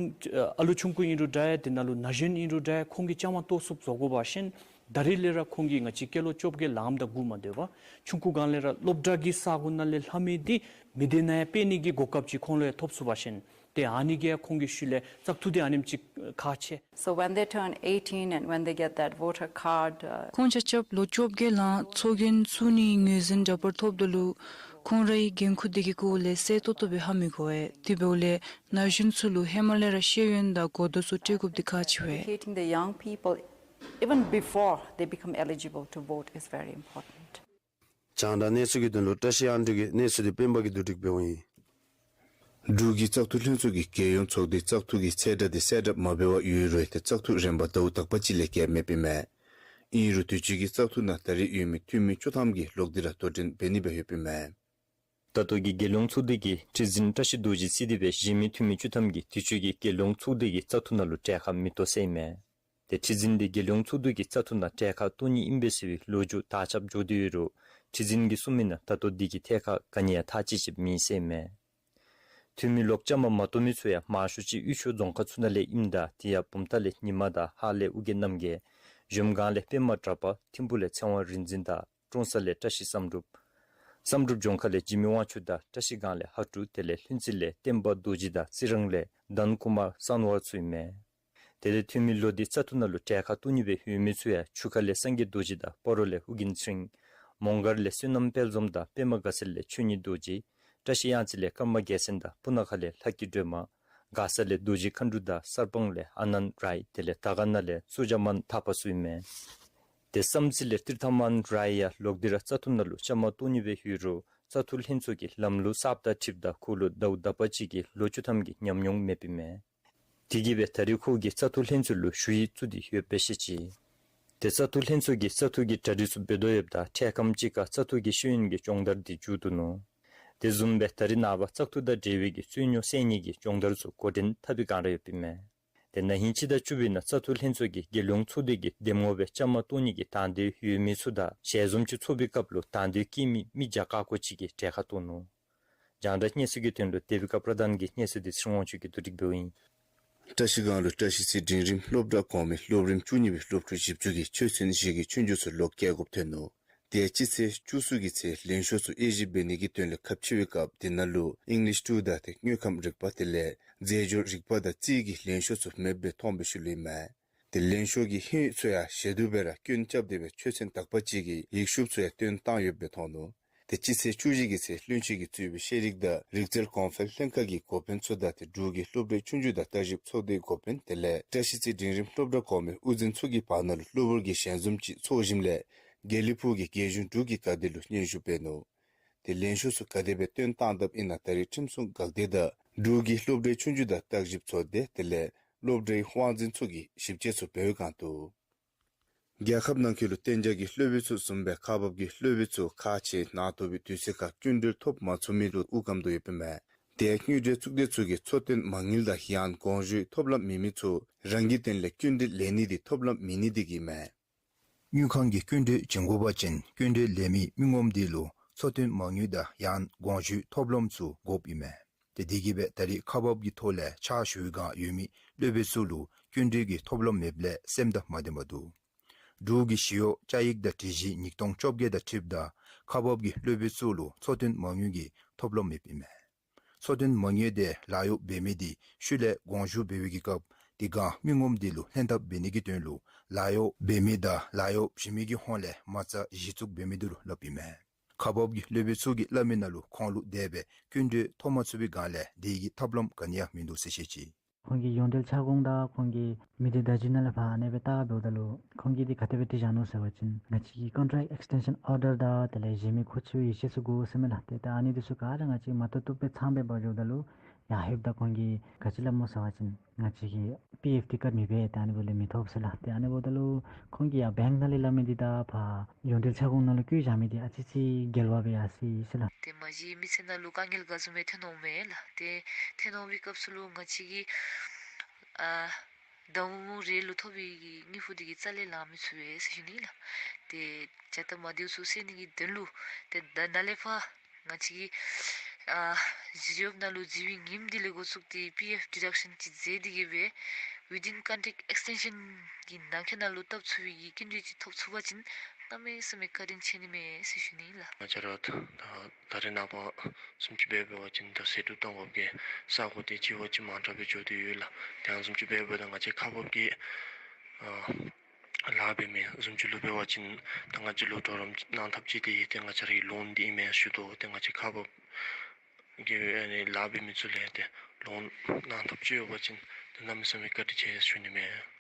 ཨ་ལུ་ཆུང་ཀུ་ཨིན་རུང་འདྲ་ཡ་དེ་ནང་ལུ་ན་གཞོན་ཨིན་རུང་འདྲ་ཡ་ཁོང་གིས་བཅའ་མར་གཏོགས་ཚུགསཔ་བཟོ་དགོ་པ་ཅིན་ད་རིས་ལས་ར་ཁོང་གིས་ང་བཅས་སྐྱེས་ལོ་བཅོ་བརྒྱད་ལངམ་ད་འགོ་མ་དོ་བར་ཆུང་ཀུ་སྒང་ལས་ར་སློབ་གྲྭ་གི་ས་གོ་ནང་ལས་ལྷབ་མི་འདི་མི་སྡེ་ནང་ཡང་སྤེལ་ནི་གི་གོ་སྐབས་ཅིག་ཁོང་ལུ་ཡང་ཐོབ་ཚུགས་པ་ཅིན་ཏེ་ཨ་ནི་གིས་ཡང་ཁོང་གི་ཤུལ་ལས་བཙག་འཐུ་འདི་ཨ་ནེམ་ཅིག་ཁག་ཆེ། So when they turn eighteen and when they get that voter card, uh, ཁོང་ཆ་ཁྱབ་ལོ་བཅོ་བརྒྱད་ལང་ཚོགས་རྒྱན་བཙུགས་ནིའི་ངོས་འཛིན་འདྲ་པར་ཐོབ་ད་ལུ་ཁོང་རའི་འགན་ཁུར་འདི་གི་སྐོར་ལས་གསལ་ཏོག་ཏོ་སྦེ་ཧ་མི་གོ་བས། དེ་འབདཝ་ལས་ན་གཞོན་ཚུ་ལུ་ཧེ་མ་ལས་ར་ཤེས་ཡོན་དང་གོ་བརྡ་ཚུ་སྤྲོད་དགོཔ་འདི་ཁག་ཆེ་བས། Educating the young people even before they become eligible to vote is very important. རྒྱང་བསྒྲགས་གནས་ཚུལ་གྱི་དོན་ལུ་བཀྲ་ཤིས་དབང་འདུས་ཀྱི་གནས་ཚུལ་འདི་སྤེན་པ་གིས་བསྡུ་སྒྲིག་འབདཝ་ཨིན། འབྲུག་གི་བཙག་འཐུ་ལྷན་ཚོགས་ཀྱིས་རྒྱལ་ཡོངས་ཚོགས་སྡེའི་བཙག་འཐུ་གི་ཚེས་གྲངས་འདི་གསལ་བསྒྲགས་མ་འབད་བར་ཡོད་རུང་ཏེ་བཙག་འཐུ་རན་པ་ཟླཝ་དག་པ་ཅིག་ལས་བརྒལ་མེདཔ་ཨིན་མས། ཨིན་རུང་དུས་ཅི་གི་བཙག་འཐུ་ནང་ད་རེས་ཡོད་མི་འཐུས་མི་བཅུ་ཐམ་གྱིས་ལོག་སྟེ་ར་དོ་འགྲན་འབད་ནི་སྦེ་ཡོདཔ་ཨིན་མས། ད་ལྟོ་གི་རྒྱལ་ཡོངས་ཚོགས་སྡེ་གི་ཁྲི་འཛིན་བཀྲ་ཤིས་རྡོ་རྗེ་རྩིས་ཏེ་སྦེ་གཞན་མི་འཐུས་མི་བཅུ་ཐམ་གྱིས་དུས་ཅི་གི་རྒྱལ་ཡོངས་ཚོགས་སྡེ་གི་བཙག་འཐུ་ནང་ལུ་གྲལ་ཁར་མི་གཏོགས་ཟེར་ཨིན་མས། ཏེ་ཁྲི་འཛིན་འདི་རྒྱལ་ཡོངས་ཚོགས་སྡེ་གི་བཙག་འཐུ་ནང་གྲལ་ཁར་གཏོགས་ནི་ཨིན་པས་ཟེར་བའི་ལོ་རྒྱུས་དར་ཁྱབ་འགྱོ་སྟེ་ཡོད་རུང་ཁྲི་འཛིན་གྱིས་གསུངས་མི་ནང་ད་ལྟོ་འདི་གི་ཐད་ཁར་ག་ནི་ཡང་ཐག་བཅད་ཅིག་མེད་ཟེར་ཨིན་མས། འཐུས་མི་ལོག་བཅའ་མར་མ་གཏོགས་མི་ཚུ་ཡང་མང་ཤོས་ཅིག་དབུས་ཕྱོགས་རྫོང་ཁག་ཚུ་ནང་ལས་ཨིནམ་ད་དེ་ཡང་བུམ་ཐང་ལས་ཉི་མ་དང་ཧཱ་ལས་ཨོ་རྒྱན་རྣམ་རྒྱལ། གཞལམ་སྒང་ལས་པདྨ་གྲགས་པ། ཐིམ་ཕུག་ལས་ཚེ་དབང་རིག་འཛིན་དང་ཀྲོང་གསར་ལས་བཀྲ་ཤིས་བསམ་གྲུབ། བསམ་གྲུབ་ལྗོངས་མཁར་ལས་འཇིགས་མེད་དབང་ཕྱུག་དང་བཀྲ་ཤིས་སྒང་ལས་ཧ་ཀྲུག། དེ་ལས་ལྷུན་རྩེ་ལས་བསྟན་པ་རྡོ་རྗེ་དང་རྩི་རང་ལས་དཱན་ཀུ་མར་སན་ཝར་ཚུ་ཨིན་མས། དེ་ལས་འཐུས་མི་ལོ་འདི་བཙག་འཐུ་ནང་ལུ་གྲལ་ཁར་གཏོགས་ནི་སྦེ་ཡོད་མི་ཚུ་ཡང་ཆུ་ཁ་ལས་སངས་རྒྱས་རྡོ་རྗེ་དང་སྤ་རོ་ལས་ཨོ་རྒྱན་ཚེ་རིང་། མོང་སྒར་ལས་བསོད་ནམས་དཔལ་འཛོམས་དང་པདྨ་དགའ་ཚལ་ལས་ཆོས་ཉིད་རྡོ་རྗེ། བཀྲ་ཤིས་གཡང་རྩེ་ལས་ཀརྨ་རྒྱལ་མཚན་དང་སྤུ་ན་ཁ་ལས་ལྷ་སྐྱིད་སྒྲོལ་མ། མགར་ས་ལས་རྡོ་རྗེ་མཁའ་འགྲོ་དང་གསར་སྤང་ལས་ཨ་ནནྡ་རའི། དེ་ལས་དར་དཀར་ན་ལས་སུ་ཇ་མན་ཐ་པ་ཚུ་ཨིན་མས། ཏེ་བསམ་རྩེ་ལས་ཏིར་ཐ་མན་རའི་ཡང་ལོག་སྟེ་ར་བཙག་འཐུ་ནང་ལུ་བཅའ་མར་གཏོགས་ནི་སྦེ་ཡོད་རུང་བཙག་འཐུ་ལྷན་ཚོགས་ཀྱི་ལམ་ལུགས་གསརཔ་དང་འཁྲིལཝ་ད་ཁོ་ལུ་ཟླཝ་དག་པ་ཅིག་གི་ལོ་བཅུ་ཐམ་གྱི་ཉམས་མྱོང་མེདཔ་ཨིན་མས། དེ་གིས་སྦེ་ད་རེས་ཁོ་གིས་བཙག་འཐུ་ལྷན་ཚོགས་ལུ་ཞུ་ཡིག་བཙུགས་ཏེ་ཡོདཔ་སྦེ་བཤད་ཅི། ཏེ་བཙག་འཐུ་ལྷན་ཚོགས་ཀྱིས་བཙག་འཐུ་གི་གྲ་སྒྲིག་ཚུ་འབད་དོ་ཡོདཔ་ད་འཕྲལ་ཁམས་ཅིག་ཁར་བཙག་འཐུ་གི་ཤེས་ཡོན་གྱི་སྦྱོང་བརྡར་འདི་མཇུག་བསྡུ་ནུག། དེ་བཟུམ་སྦེ་ད་རེས་ནངས་པ་བཙག་འཐུ་དང་འབྲེལ་བའི་གི་རྩོད་རྙོགས་སེལ་ནི་གི་སྦྱོང་བརྡར་ཚུ་འགོ་འདྲེན་འཐབ་པའི་སྒང་ར་ཡོདཔ་ཨིན་མས། ཏེ་ན་ཧིང་སྤྱི་ཟླ་བཅུ་པའི་ནང་བཙག་འཐུ་ལྷན་ཚོགས་ཀྱིས་རྒྱལ་ཡོངས་ཚོགས་སྡེ་གི་འདེམས་ངོ་སྦེ་བཅའ་མར་གཏོགས་ནི་གི་དང་འདོད་ཡོད་མི་ཚུ་དང་ཞལ་འཛོམས་ཅིག་ཚོགས་པའི་སྐབས་ལུ་དང་འདོད་བསྐྱེད་མི་མི་བརྒྱ་ཀ་ཀོ་ཅིག་གིས་གྲལ་ཁར་གཏོགས་ནུག། རྒྱང་བསྒྲགས་གནས་ཚུལ་གྱི་དོན་ལུ་དེ་བི་ཀ་པྲ་དཱན་གྱི་གནས་ཚུལ་འདི་ཚེ་རིང་དབང་ཕྱུག་གིས་བསྡུ་སྒྲིག་འབདཝ་ཨིན། བཀྲ་ཤིས་སྒང་ལུ་བཀྲ་ཤིས་རྩེ་འབྲིང་རིམ་སློབ་གྲྭ་གོང་མའི་སློབ་རིམ་བཅུ་གཉིས་པའི་སློབ་ཕྲུག་བཞི་བཅུ་གིས་ཆོས་ཚན་བཞི་གི་ཆོས་རྒྱུགས་ཚུ་ལོག་རྐྱབ་དགོཔ་ཐོན་ནུག། དེ་ཡང་སྤྱི་ཚེས་བཅུ་གསུམ་གྱི་ཚེ་ལེགས་ཤོམ་ཚུ་དབྱེ་ཞིབ་འབད་ནི་གི་དོན་ལས་ཁ་ཕྱེ་བའི་སྐབས་དེ་ནང་ལུ་ཨིང་ལིཤ་ཊུ་དང་ཏེ་དངོས་ཁམས་རིག་པ་དེ་ལས་རྫས་སྦྱོར་རིག་པ་དང་རྩིས་ཀྱི་ལེགས་ཤོམ་ཚུ་མེདཔ་སྦེ་མཐོང་བའི་ཤུལ་ལུ་ཨིན་མས། ཏེ་ལེགས་ཤོམ་གྱི་ཧིང་ཚུ་ཡང་ཞེ་སྡུག་སྦེ་ར་སྐྱོན་རྐྱབ་སྟེ་སྦེ་ཆོས་ཚན་དག་པ་ཅིག་གི་ཡིག་ཤུབས་ཚུ་ཡང་བཏོན་བཏང་ཡོདཔ་སྦེ་མཐོང་ནུག། ཏེ་སྤྱི་ཚེས་བཅུ་བཞི་གི་ཚེ་བློན་ཆེན་གྱིས་གཙོས་པའི་ཤེས་རིག་དང་རིག་རྩལ་གོང་འཕེལ་ལྷན་ཁག་གི་འགོ་དཔོན་ཚུ་དང་ཏེ་འབྲུག་གི་སློབ་གྲྭའི་ཆོས་རྒྱུགས་དང་བརྟག་ཞིབ་ཚོགས་སྡེའི་འགོ་དཔོན་དེ་ལས་བཀྲ་ཤིས་རྩེ་འབྲིང་རིམ་སློབ་གྲྭ་གོང་མའི་དབུ་འཛིན་ཚུ་གི་བར་ན་ལུ་གློ་བུར་གྱི་ཞལ་འཛོམས་ཅིག་ཚོགས་ཞིནམ་ལས་དགེ་ལེགས་ཕུག་གི་རྒྱལ་གཞུང་འབྲུག་གི་དགའ་སྡེ་ལུ་སྙན་ཞུ་འབད་ནུག། ཏེ་ལེགས་ཤོམ་ཚུ་ག་དེ་སྦེ་བཏོན་བཏང་དཔ་ཨིན་ན་ད་རེས་ཁྲིམས་སྲུང་འགག་སྡེ་དང་འབྲུག་གི་སློབ་གྲྭའི་ཆོས་རྒྱུགས་དང་བརྟག་ཞིབ་ཚོགས་སྡེ་དེ་ལས་སློབ་གྲྭའི་དབང་འཛིན་ཚུ་གིས་ཞིབ་དཔྱད་ཚུ་འབད་བའི་སྒང་དུ། རྒྱལ་ཁབ་ནང་འཁོད་ལུ་གཏན་འཇགས་ཀྱི་སློབ་དཔོན་ཚུ་བཟུམ་སྦེ་ཁག་འབགཔ་གི་སློབ་དཔོན་ཚུ་ཁག་ཆེ་ནང་དོག་པའི་དུས་ཚོད་ཁར་སྐྱིན་འགྲུལ་ཐོབ་མ་ཚུགས་མི་ལུ་དབུགས་སྐམ་དོ་ཡོདཔ་ཨིན་མས། དེ་ཡང་དངུལ་འབྲེལ་གཙུག་སྡེ་ཚུ་གིས་འཚོ་རྟེན་མ་དངུལ་དང་ཡང་དགོངས་ཞུའི་ཐོབ་ལམ་མེད་མི་ཚུ་རང་གི་དོན་ལས་སྐྱིན་འགྲུལ་ལེན་ནི་འདི་ཐོབ་ལམ་མེད་ནི་འདི་གིས་མས། དངུལ་ཁང་གིས་སྐྱིན་འགྲུལ་བྱིན་དགོ་པ་ཅིན་སྐྱིན་འགྲུལ་ལེན་མི་མི་ངོམ་འདི་ལུ་འཚོ་རྟེན་མ་དངུལ་དང་ཡང་དགོངས་ཞུའི་ཐོབ་ལམ་ཚུ་དགོཔ་ཨིན་མས། ཏེ་འདི་གིས་སྦེ་ད་རེས་ཁག་འབགཔ་གི་ཐོག་ལས་ཕྱག་ཞུ་བའི་སྒང་ཡོད་མི་སློབ་དཔོན་ཚུ་ལུ་སྐྱིན་འགྲུལ་གྱི་ཐོབ་ལམ་མེདཔ་ལས་སེམས་དང་མ་ལྡནམ་འདུག། འབྲུག་གི་ཞི་གཡོག་བཅའ་ཡིག་དང་སྒྲིག་གཞི་ཉིས་སྟོང་བཅོ་བརྒྱད་དང་འཁྲིལཝ་ད་ ཁག་འབག་གི་སློབ་དཔོན་ཚུ་ལུ་འཚོ་རྟེན་མ་དངུལ་གྱི་ཐོབ་ལམ་ཡོདཔ་ཨིན་མས། འཚོ་རྟེན་མ་དངུལ་དེ་ལཱ་གཡོག་འབད་མི་དེ་ཤུལ་ལས་དགོངས་ཞུ་འབད་བའི་གི་སྐབས་དེ་སྒང་མི་ངོམ་དེ་ལུ་ལྷན་ཐབས་འབད་ནི་གི་དོན་ལུ་ལཱ་གཡོག་འབད་མི་དང་ལཱ་གཡོག་བྱིན་མི་གི་ཧོངས་ལས་མ་རྩ་གཞི་བཙུགས་འབད་མི་དེ་ལུ་སླབ་ཨིན་མས། ཁག་འབག་གི་སློབ་དཔོན་ཚུ་གིས་སླབ་མི་ནང་ལུ་ཁོང་ལུ་དེ་སྦེ་སྐྱིན་འགྲུལ་ཐོབ་མ་ཚུགས་པའི་སྒང་ལས་དེ་གི་ཐབས་ལམ་ག་ནི་ཡང་མིན་འདུག་ཟེར་བཤད་ཅི། ཁོང་གི་ཡོངས་འབྲེལ་ཁྱབ་ཁོངས་དང་ཁོང་གི་མི་སྡེ་བརྡ་བརྒྱུད་ནང་ལས་ཕར་ཨ་ནི་སྦེ་བལྟ་འབདཝ་ད་ལུ་ཁོང་གིས་འདི་ག་དེ་སྦེ་དྲི་བཞག་ནུག་ཟེར་བ་ཅིན་ང་བཅས་ཀྱི་contract extension order དང་དེ་ལས་གཞན་མི་མཁོ་ཆེ་བའི་ཡིད་ཆེས་ཚུ་དགོ་ཟེར་མས་ལགས། ཏེ་ད་ཨ་ནི་འདི་ཚུ་ག་ར་ང་བཅས་མ་བཏུབ་བཏུབ་སྦེ་ཚང་སྦེ་འབག་འགྱོཝ་ད་ལུ་ཡར་ལྷོདཔ་ད་ཁོང་གིས་ག་ཅི་སླབ་སྨོ་ཟེར་བ་ཅིན་ང་བཅས་ཀྱིས་པི་ཨེཕ་འདི་ཀཊ་མི་འབད། ད་ཨ་ནི་འབདཝ་ལས་མི་ཐོབ་ཟེར་ལགས། ཏེ་ཨ་ནི་འབདཝ་ད་ལུ་ཁོང་གིས་ཡར་བེངཀ་ནང་ལས་སླབ་མི་འདི་དང་ཕར་ཡོངས་འབྲེལ་ཁྱབ་ཁོངས་ནང་ལུ་བཀོད་བཞག་མི་འདི་ཨ་ཙི་ཅིག་འགལ་བ་སྦེ་ཡར་སོ་ཡི་ཟེར་ལགས། ཏེ་མ་གཞི་མི་ཚེ་ནང་ལུ་དཀའ་ངལ་ག་བཟུམ་སྦེ་ཐོན་འོང་མས་ལགས། ཏེ་ཐོན་འོང་བའི་སྐབས་སུ་ལུ་ང་བཅས་ཀྱིས་ཨ་ཟླཝ་མུ་མུ་རེ་ལུ་ཐོབ་པའི་གི་དངུལ་ཕོགས་འདི་གིས་རྩ་ལས་ལང་མི་ཚུགས་པས་ཟེར་ཞུ་ནི་ལགས། ཏེ་བྱ་སྟབས་མ་བདེཝ་ཚུ་སེལ་ནི་གི་དོན་ལུ་ཏེ་ད་ནཱ་ལས་ཕར་ང་བཅས་ཀྱིས་ཨ་གཞི་རྒྱབ་ནང་ལུ་འཛུལ་བའི་ཉིནམ་འདི་ལས་འགོ་བཙུགས་ཏེ་པི་ཨེཕ་ཌི་ཌག་ཤཱན་ཅིག་མཛད་དེ་གི་སྦེ་within contract extension གྱི་ནང་འཁོད་ནང་ལུ་བཏབ་ཚུགས་པའི་གི་སྐྱིན་འགྲུལ་ཅིག་ཐོབ་ཚུགས་པ་ཅིན་གནམ་མེད་ས་མེད་བཀའ་དྲིན་ཆེ་ནི་མས་ཟེར་ཞུ་ནི་ལགས། ང་བཅས་ར་ད་ད་རེས་ནངས་པ་བཟུམ་ཅིག་འབད་འབད་བ་ཅིན་ད་ཟད་འགྲོ་བཏང་དགོཔ་གི་ས་གོ་དེ་ཅིག་བ་ཅིག་མང་དྲགས་སྦེ་འགྱོ་སྟེ་ཡོད་ལགས། དེ་ཡང་བཟུམ་ཅིག་འབད་འབདཝ་ད་ང་བཅས་ཁག་འབག་གི་ཨ་ལཱ་འབད་མི་བཟུམ་ཅིག་ལུ་འབད་བ་ཅིན་ད་ང་བཅས་ལུ་གྲོགས་རམ་གནང་ཐབས་ཅིག་དེ་ཏེ་ང་བཅས་རའི་ལོན་འདི་ཨིན་མས་ཞུ་དོ། ཏེ་ང་བཅས་ཁག་འབག་གི་ཨ་ནི་ལཱ་འབད་མི་ཚུ་ལས་ཏེ་ལོན་གནང་ཐབས་ཅིག་ཡོད་པ་ཅིན་ཏེ་གནམ་མེད་ས་མེད་བཀའ་དྲིན་ཆེ་ཞུ་ནི་མས།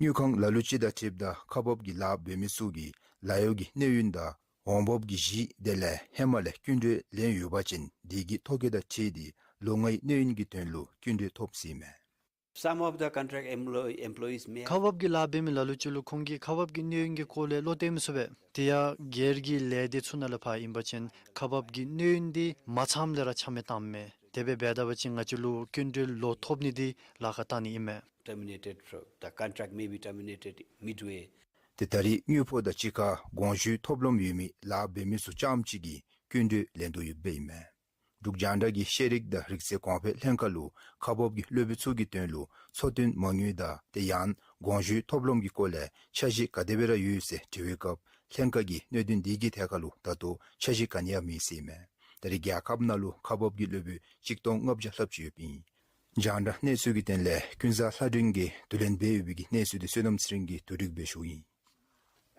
དངུལ་ཁང་ལ་ལུ་ཅིག་དང་འཁྲིལཝ་ད་ཁག་འབག་གི་ལཱ་འབད་མི་ཚུ་གིས་ལཱ་གཡོག་གི་གནས་ཡུན་དང་འོང་འབབ་ཀྱི་གཞི་དེ་ལས་ཧེ་མ་ལས་སྐྱིན་འགྲུལ་ལེན་ཡོད་པ་ཅིན་དེ་གི་ཐོ་བཀོད་དང་འཁྲིལ་ཏེ་ལོ་ལྔའི་གནས་ཡུན་གྱི་དོན་ལུ་སྐྱིན་འགྲུལ་ཐོབ་ཟེར་མས། Some of the contract employ- employees may ཁག་འབག་གི་ལཱ་འབད་མི་ལ་ལུ་ཅིག་ལུ་ཁོང་གིས་ཁག་འབག་གི་གནས་ཡུན་གྱི་སྐོར་ལས་བློ་གཏད་མི་ཚུགས་པས། དེ་ཡང་སྒེར་གྱི་ལས་སྡེ་ཚུ་ནང་ལས་ཕར་ཨིན་པ་ཅིན་ཁག་འབག་གི་གནས་ཡུན་འདི་མ་ཚངམ་ལས་ར་ཆ་མེད་བཏངམ་མས། དེ་སྦེ་འབད་ད་པ་ཅིན་ང་བཅས་ལུ་སྐྱིན་འགྲུལ་ལོག་ཐོབ་ནི་འདི་ལཱ་ཁག་བཏང་ནི་ཨིན་མས། Terminated, the contract may be terminated midway. ཏེ་ད་རེས་དངུལ་ཕོགས་དང་གཅིག་ཁར་དགོངས་ཞུའི་ཐོབ་ལམ་ཡོད་མི་ལཱ་འབད་མི་ཚུ་རྐྱངམ་ཅིག་གིས་སྐྱིན་འགྲུལ་ལེན་དོ་ཡོདཔ་ཨིན་མས། འབྲུག་རྒྱང་བསྒྲགས་ཀྱིས་ཤེས་རིག་དང་རིག་རྩལ་གོང་འཕེལ་ལྷན་ཁག་ལུ་ཁག་འབག་གི་སློབ་དཔོན་ཚུ་གི་དོན་ལུ་འཚོ་རྟེན་མ་དངུལ་དང་དེ་ཡང་དགོངས་ཞུའི་ཐོབ་ལམ་གྱི་སྐོར་ལས་འཆར་གཞི་ག་དེ་སྦེ་ར་ཡོད་ཟེར་དྲི་བའི་སྐབས་ལྷན་ཁག་གིས་གནད་དོན་འདི་གི་ཐད་ཁར་ལུ་ད་ལྟོ་འཆར་གཞི་ག་ནི་ཡང་མེད་ཟེར་ཨིན་མས། ད་རེས་རྒྱལ་ཁབ་ནང་ལུ་ཁག་འབག་གི་སློབ་དཔོན་གཅིག་སྟོང་ལྔ་བརྒྱ་ལྷགཔ་ཅིག་ཡོདཔ་ཨིན། རྒྱང་བསྒྲགས་གནས་ཚུལ་གྱི་དོན་ལས་ཀུན་བཟང་ལྷ་སྒྲོན་གྱིས་བསྡུ་ལེན་འབད་ཡོད་པའི་གི་གནས་ཚུལ་འདི་བསོད་ནམས་ཚེ་རིང་གིས་བསྡུ་སྒྲིག་འབད་ཞུཝ་ཨིན།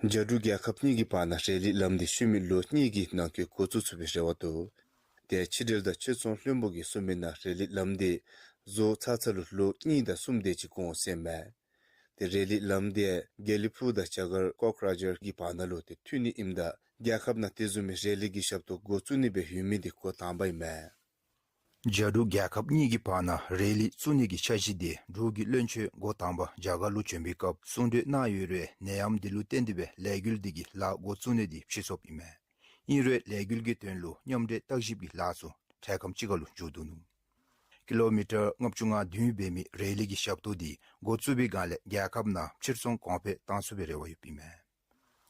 རྒྱ་འབྲུག་རྒྱལ་ཁབ་གཉིས་ཀྱི་བར་ན་རེ་ལི་ལམ་འདི་ཤུལ་མའི་ལོ་གཉིས་ཀྱི་ནང་འཁོད་འགོ་བཙུགས་ཚུགས་པའི་རེ་བ་འདུག། ཏེ་ཕྱི་འབྲེལ་དང་ཕྱིར་ཚོང་བློན་པོ་གིས་གསུངས་མི་ནང་རེ་ལི་ལམ་འདི་བཟོ་ཚར་ཚར་ལུ་ལོ་གཉིས་དང་གསུམ་དེ་ཅིག་འགོར་འོང་ཟེར་མས། ཏེ་རེ་ལི་ལམ་འདི་དགེ་ལེགས་ཕུག་དང་རྒྱ་གར་ཀོག་རཱཇར་གྱི་བར་ན་ལུ་ཏེ་མཐུད་ནི་ཨིནམ་ད་རྒྱལ་ཁབ་ནང་དེ་བཟུམ་མའི་རེ་ལི་གི་ཞབས་ཏོག་འགོ་བཙུགས་ནི་སྦེ་ཡོད་མི་འདི་འགོ་དང་པ་ཨིན་མས། རྒྱ་འབྲུག་རྒྱལ་ཁབ་གཉིས་ཀྱི་བར་ན་རེ་ལི་བཙུགས་ནི་གི་འཆར་གཞི་འདི་འབྲུག་གི་བློན་ཆེན་འགོ་དང་པ་རྒྱ་གར་ལུ་བྱོན་པའི་སྐབས་གསུང་གྲོས་གནང་ཡོད་རུང་ནད་ཡམས་འདི་ལུ་བརྟེན་ཏེ་སྦེ་ལས་འགུལ་འདི་གི་ལཱ་འགོ་བཙུགས་ནི་འདི་ཕྱིས་སོངམ་ཨིན་མས། ཨིན་རུང་ལས་འགུལ་གྱི་དོན་ལུ་མཉམ་འབྲེལ་བརྟག་ཞིབ་ཀྱི་ལཱ་ཚུ་འཕྲལ་ཁམས་ཅིག་ཁར་ལུ་མཇུག་བསྡུ་ནུག། ཀི་ལོ་མི་ཊར་ལྔ་བཅུ་ང་བདུན་འབད་མི་རེ་ལི་གི་ཞབས་ཏོག་འདི་འགོ་བཙུགས་པའི་སྒང་ལས་རྒྱལ་ཁབ་ནང་ཕྱིར་ཚོང་གོང་འཕེལ་བཏང་ཚུགས་པའི་རེ་བ་ཡོདཔ་ཨིན་མས།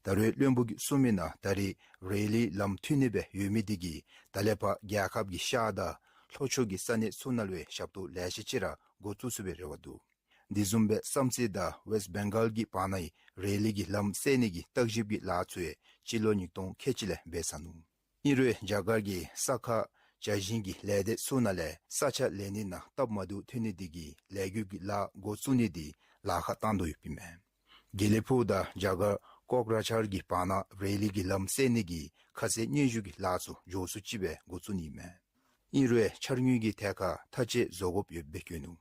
ད་རེས་བློན་པོ་གིས་གསུངས་མི་ནང་ད་རེས་རེ་ལི་ལམ་མཐུད་ནི་སྦེ་ཡོད་མི་འདི་གིས་ད་ལས་ཕར་རྒྱལ་ཁབ་ཀྱི་ཤར་དང་ལྷོ་ཕྱོགས་ཀྱི་ས་གནས་ཚུ་ནང་ལུ་ཡང་ཞབས་ཏོག་ལེ་ཤ་ཅིག་ར་འགོ་བཙུགས་ཚུགས་པའི་རེ་བ་འདུག། འདི་བཟུམ་སྦེ་བསམ་རྩེ་དང་ཝེསཊ་བེང་གཱལ་གྱི་བར་ན་ཡང་རེ་ལི་གི་ལམ་བསལ་ནི་གི་བརྟག་ཞིབ་ཀྱི་ལཱ་ཚུ་ཡང་སྤྱི་ལོ་ཉིས་སྟོང་ཁལ་གཅིག་ལས་འབད་ཚར་ནུག། ཨིན་རུང་རྒྱ་གར་གྱི་ས་ཁ་བྱ་བཞིན་གྱི་ལས་སྡེ་ཚུ་ནང་ལས་ས་ཆ་ལེན་ནི་ནང་སྟབས་མ་བདེཝ་ཐོན་ནི་འདི་གིས་ལས་འགུལ་གྱི་ལཱ་འགོ་བཙུགས་ནི་འདི་ལཱ་ཁག་བཏང་དོ་ཡོདཔ་ཨིན་མས། དགེ་ལེགས་ཕུག་དང་རྒྱ་གར་ཀོག་རཱཇར་གྱི་བར་ན་རེ་ལི་གི་ལམ་བསལ་ནི་གི་ཁ་གསལ་སྙན་ཞུ་གི་ལཱ་ཚུ་མགྱོགས་སུ་ཅིག་སྦེ་འགོ་བཙུགས་ནི་ཨིན་མས། ཨིན་རུང་འཆར་དངུལ་གྱི་ཐད་ཁར་ཐག་བཅད་བཟོ་དགོཔ་ཡོདཔ་སྦེ་བཀོད་ནུག།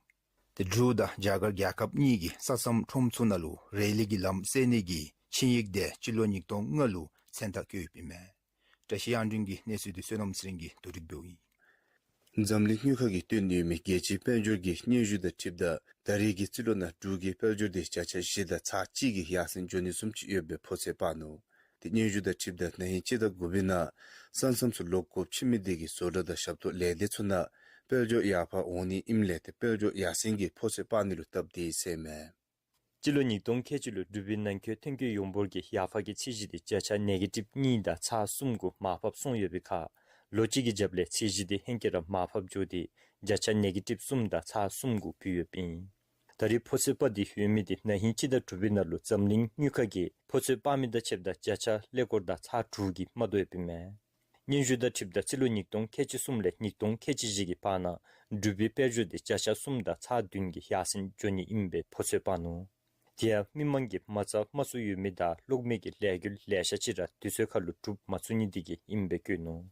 ཏེ་འབྲུག་དང་རྒྱ་གར་རྒྱལ་ཁབ་གཉིས་ཀྱི་ས་མཚམས་ཁྲོམ་ཚུ་ནང་ལུ་རེ་ལི་གི་ལམ་བསལ་ནི་གི་ཆིངས་ཡིག་དེ་སྤྱི་ལོ་ཉིས་སྟོང་ལྔ་ལུ་མཚན་རྟགས་བཀོད་ཡོདཔ་ཨིན་མས། བཀྲ་ཤིས་གཡང་སྒྲོན་གྱི་གནས་ཚུལ་འདི་བསོད་ནམས་ཚེ་རིང་གིས་བསྡུ་སྒྲིག་འབདཝ་ཨིན། འཛམ་གླིང་དངུལ་ཁང་གིས་བཏོན་ཡོད་མི་རྒྱལ་སྤྱིའི་དཔལ་འབྱོར་གྱི་སྙན་ཞུ་དང་འཁྲིལཝ་ད་ད་རེས་ཀྱི་རྩིས་ལོ་ནང་འབྲུག་གི་དཔལ་འབྱོར་དེ་བརྒྱ་ཆ་བཞི་དང་ཚག་གཅིག་གི་ཡར་སེང་འགྱོ་ནི་བཟུམ་ཅིག་ཡོདཔ་སྦེ་ཕོ་ཚོད་དཔག་ནུག། ཏེ་སྙན་ཞུ་དང་འཁྲིལཝ་ད་ན་ཧིང་སྤྱི་ཟླ་དགུ་པའི་ནང་ས་མཚམས་སུ་ལོག་དགོཔ་ཆེ་མི་དེ་གིས་བཟོ་གྲྭ་དང་ཞབས་ཏོག་ལས་སྡེ་ཚུ་ནང་དཔལ་འབྱོར་ཡར་འཕར་འོང་ནི་ཨིནམ་ལས་ཏེ་དཔལ་འབྱོར་ཡར་སེང་གི་ཕོ་ཚོད་དཔག་ནི་ལུ་སྟབས་བདེ་ཟེར་མས། སྤྱི་ལོ་ཉིས་སྟོང་ཁལ་གཅིག་ལུ་འབྲུག་པའི་ནང་འཁོད་ཐོན་སྐྱེད་ཡོངས་འབོར་གྱི་ཡར་འཕར་གྱི་ཚད་གཞི་དེ་བརྒྱ་ཆ་ནེ་གེ་ཊིབ་གཉིས་དང་ཚག་གསུམ་གུ་མར་ཕབ་སོང་ཡོད་པའི་ཁར་ལོ་གཅིག་གི་རྒྱབ་ལས་ཚད་གཞི་དེ་ཧེང་སྐལ་ར་མར་ཕབ་འགྱོ་སྟེ་བརྒྱ་ཆ་ནེ་གེ་ཊིབ་གསུམ་དང་ཚག་གསུམ་གུ་བུད་ཡོདཔ་ཨིན། ད་རེས་ཕོ་ཚོད་པ་སྟེ་ཡོད་མི་དེ་ན་ཧིང་སྤྱི་ཟླ་དྲུག་པའི་ནང་ལུ་འཛམ་གླིང་དངུལ་ཁང་གིས་ཕོ་ཚོད་སྤར་མི་དང་ཕྱདཔ་ད་བརྒྱ་ཆ་ཀླད་ཀོར་དང་ཚག་དྲུག་གིས་མ་དོ་ཡོདཔ་ཨིན་མས། སྙན་ཞུ་དང་འཁྲིལཝ་ད་སྤྱི་ལོ་ཉིས་སྟོང་ཁལ་གཅིག་གསུམ་ལས་ཉིས་སྟོང་ཁལ་གཅིག་བཞི་གི་བར་ན་འབྲུག་པའི་དཔལ་འབྱོར་དེ་བརྒྱ་ཆ་གསུམ་དང་ཚག་བདུན་གྱི་ཡར་སེང་འགྱོ་ནི་ཨིན་པའི་ཕོ་ཚོད་སྤར་ནུག། དེ་ཡང་མི་མང་གིས་མ་རྩ་མ་ཚུགས་ཡོད་མི་དང་གློག་མེ་གི་ལས་འགུལ་ལེ་ཤ་ཅིག་ར་དུས་ཚོད་ཁར་ལུ་གྲུབ་མ་ཚུགས་ནི་དེ་གིས་ཨིན་པའི་བཀོད་ནུག།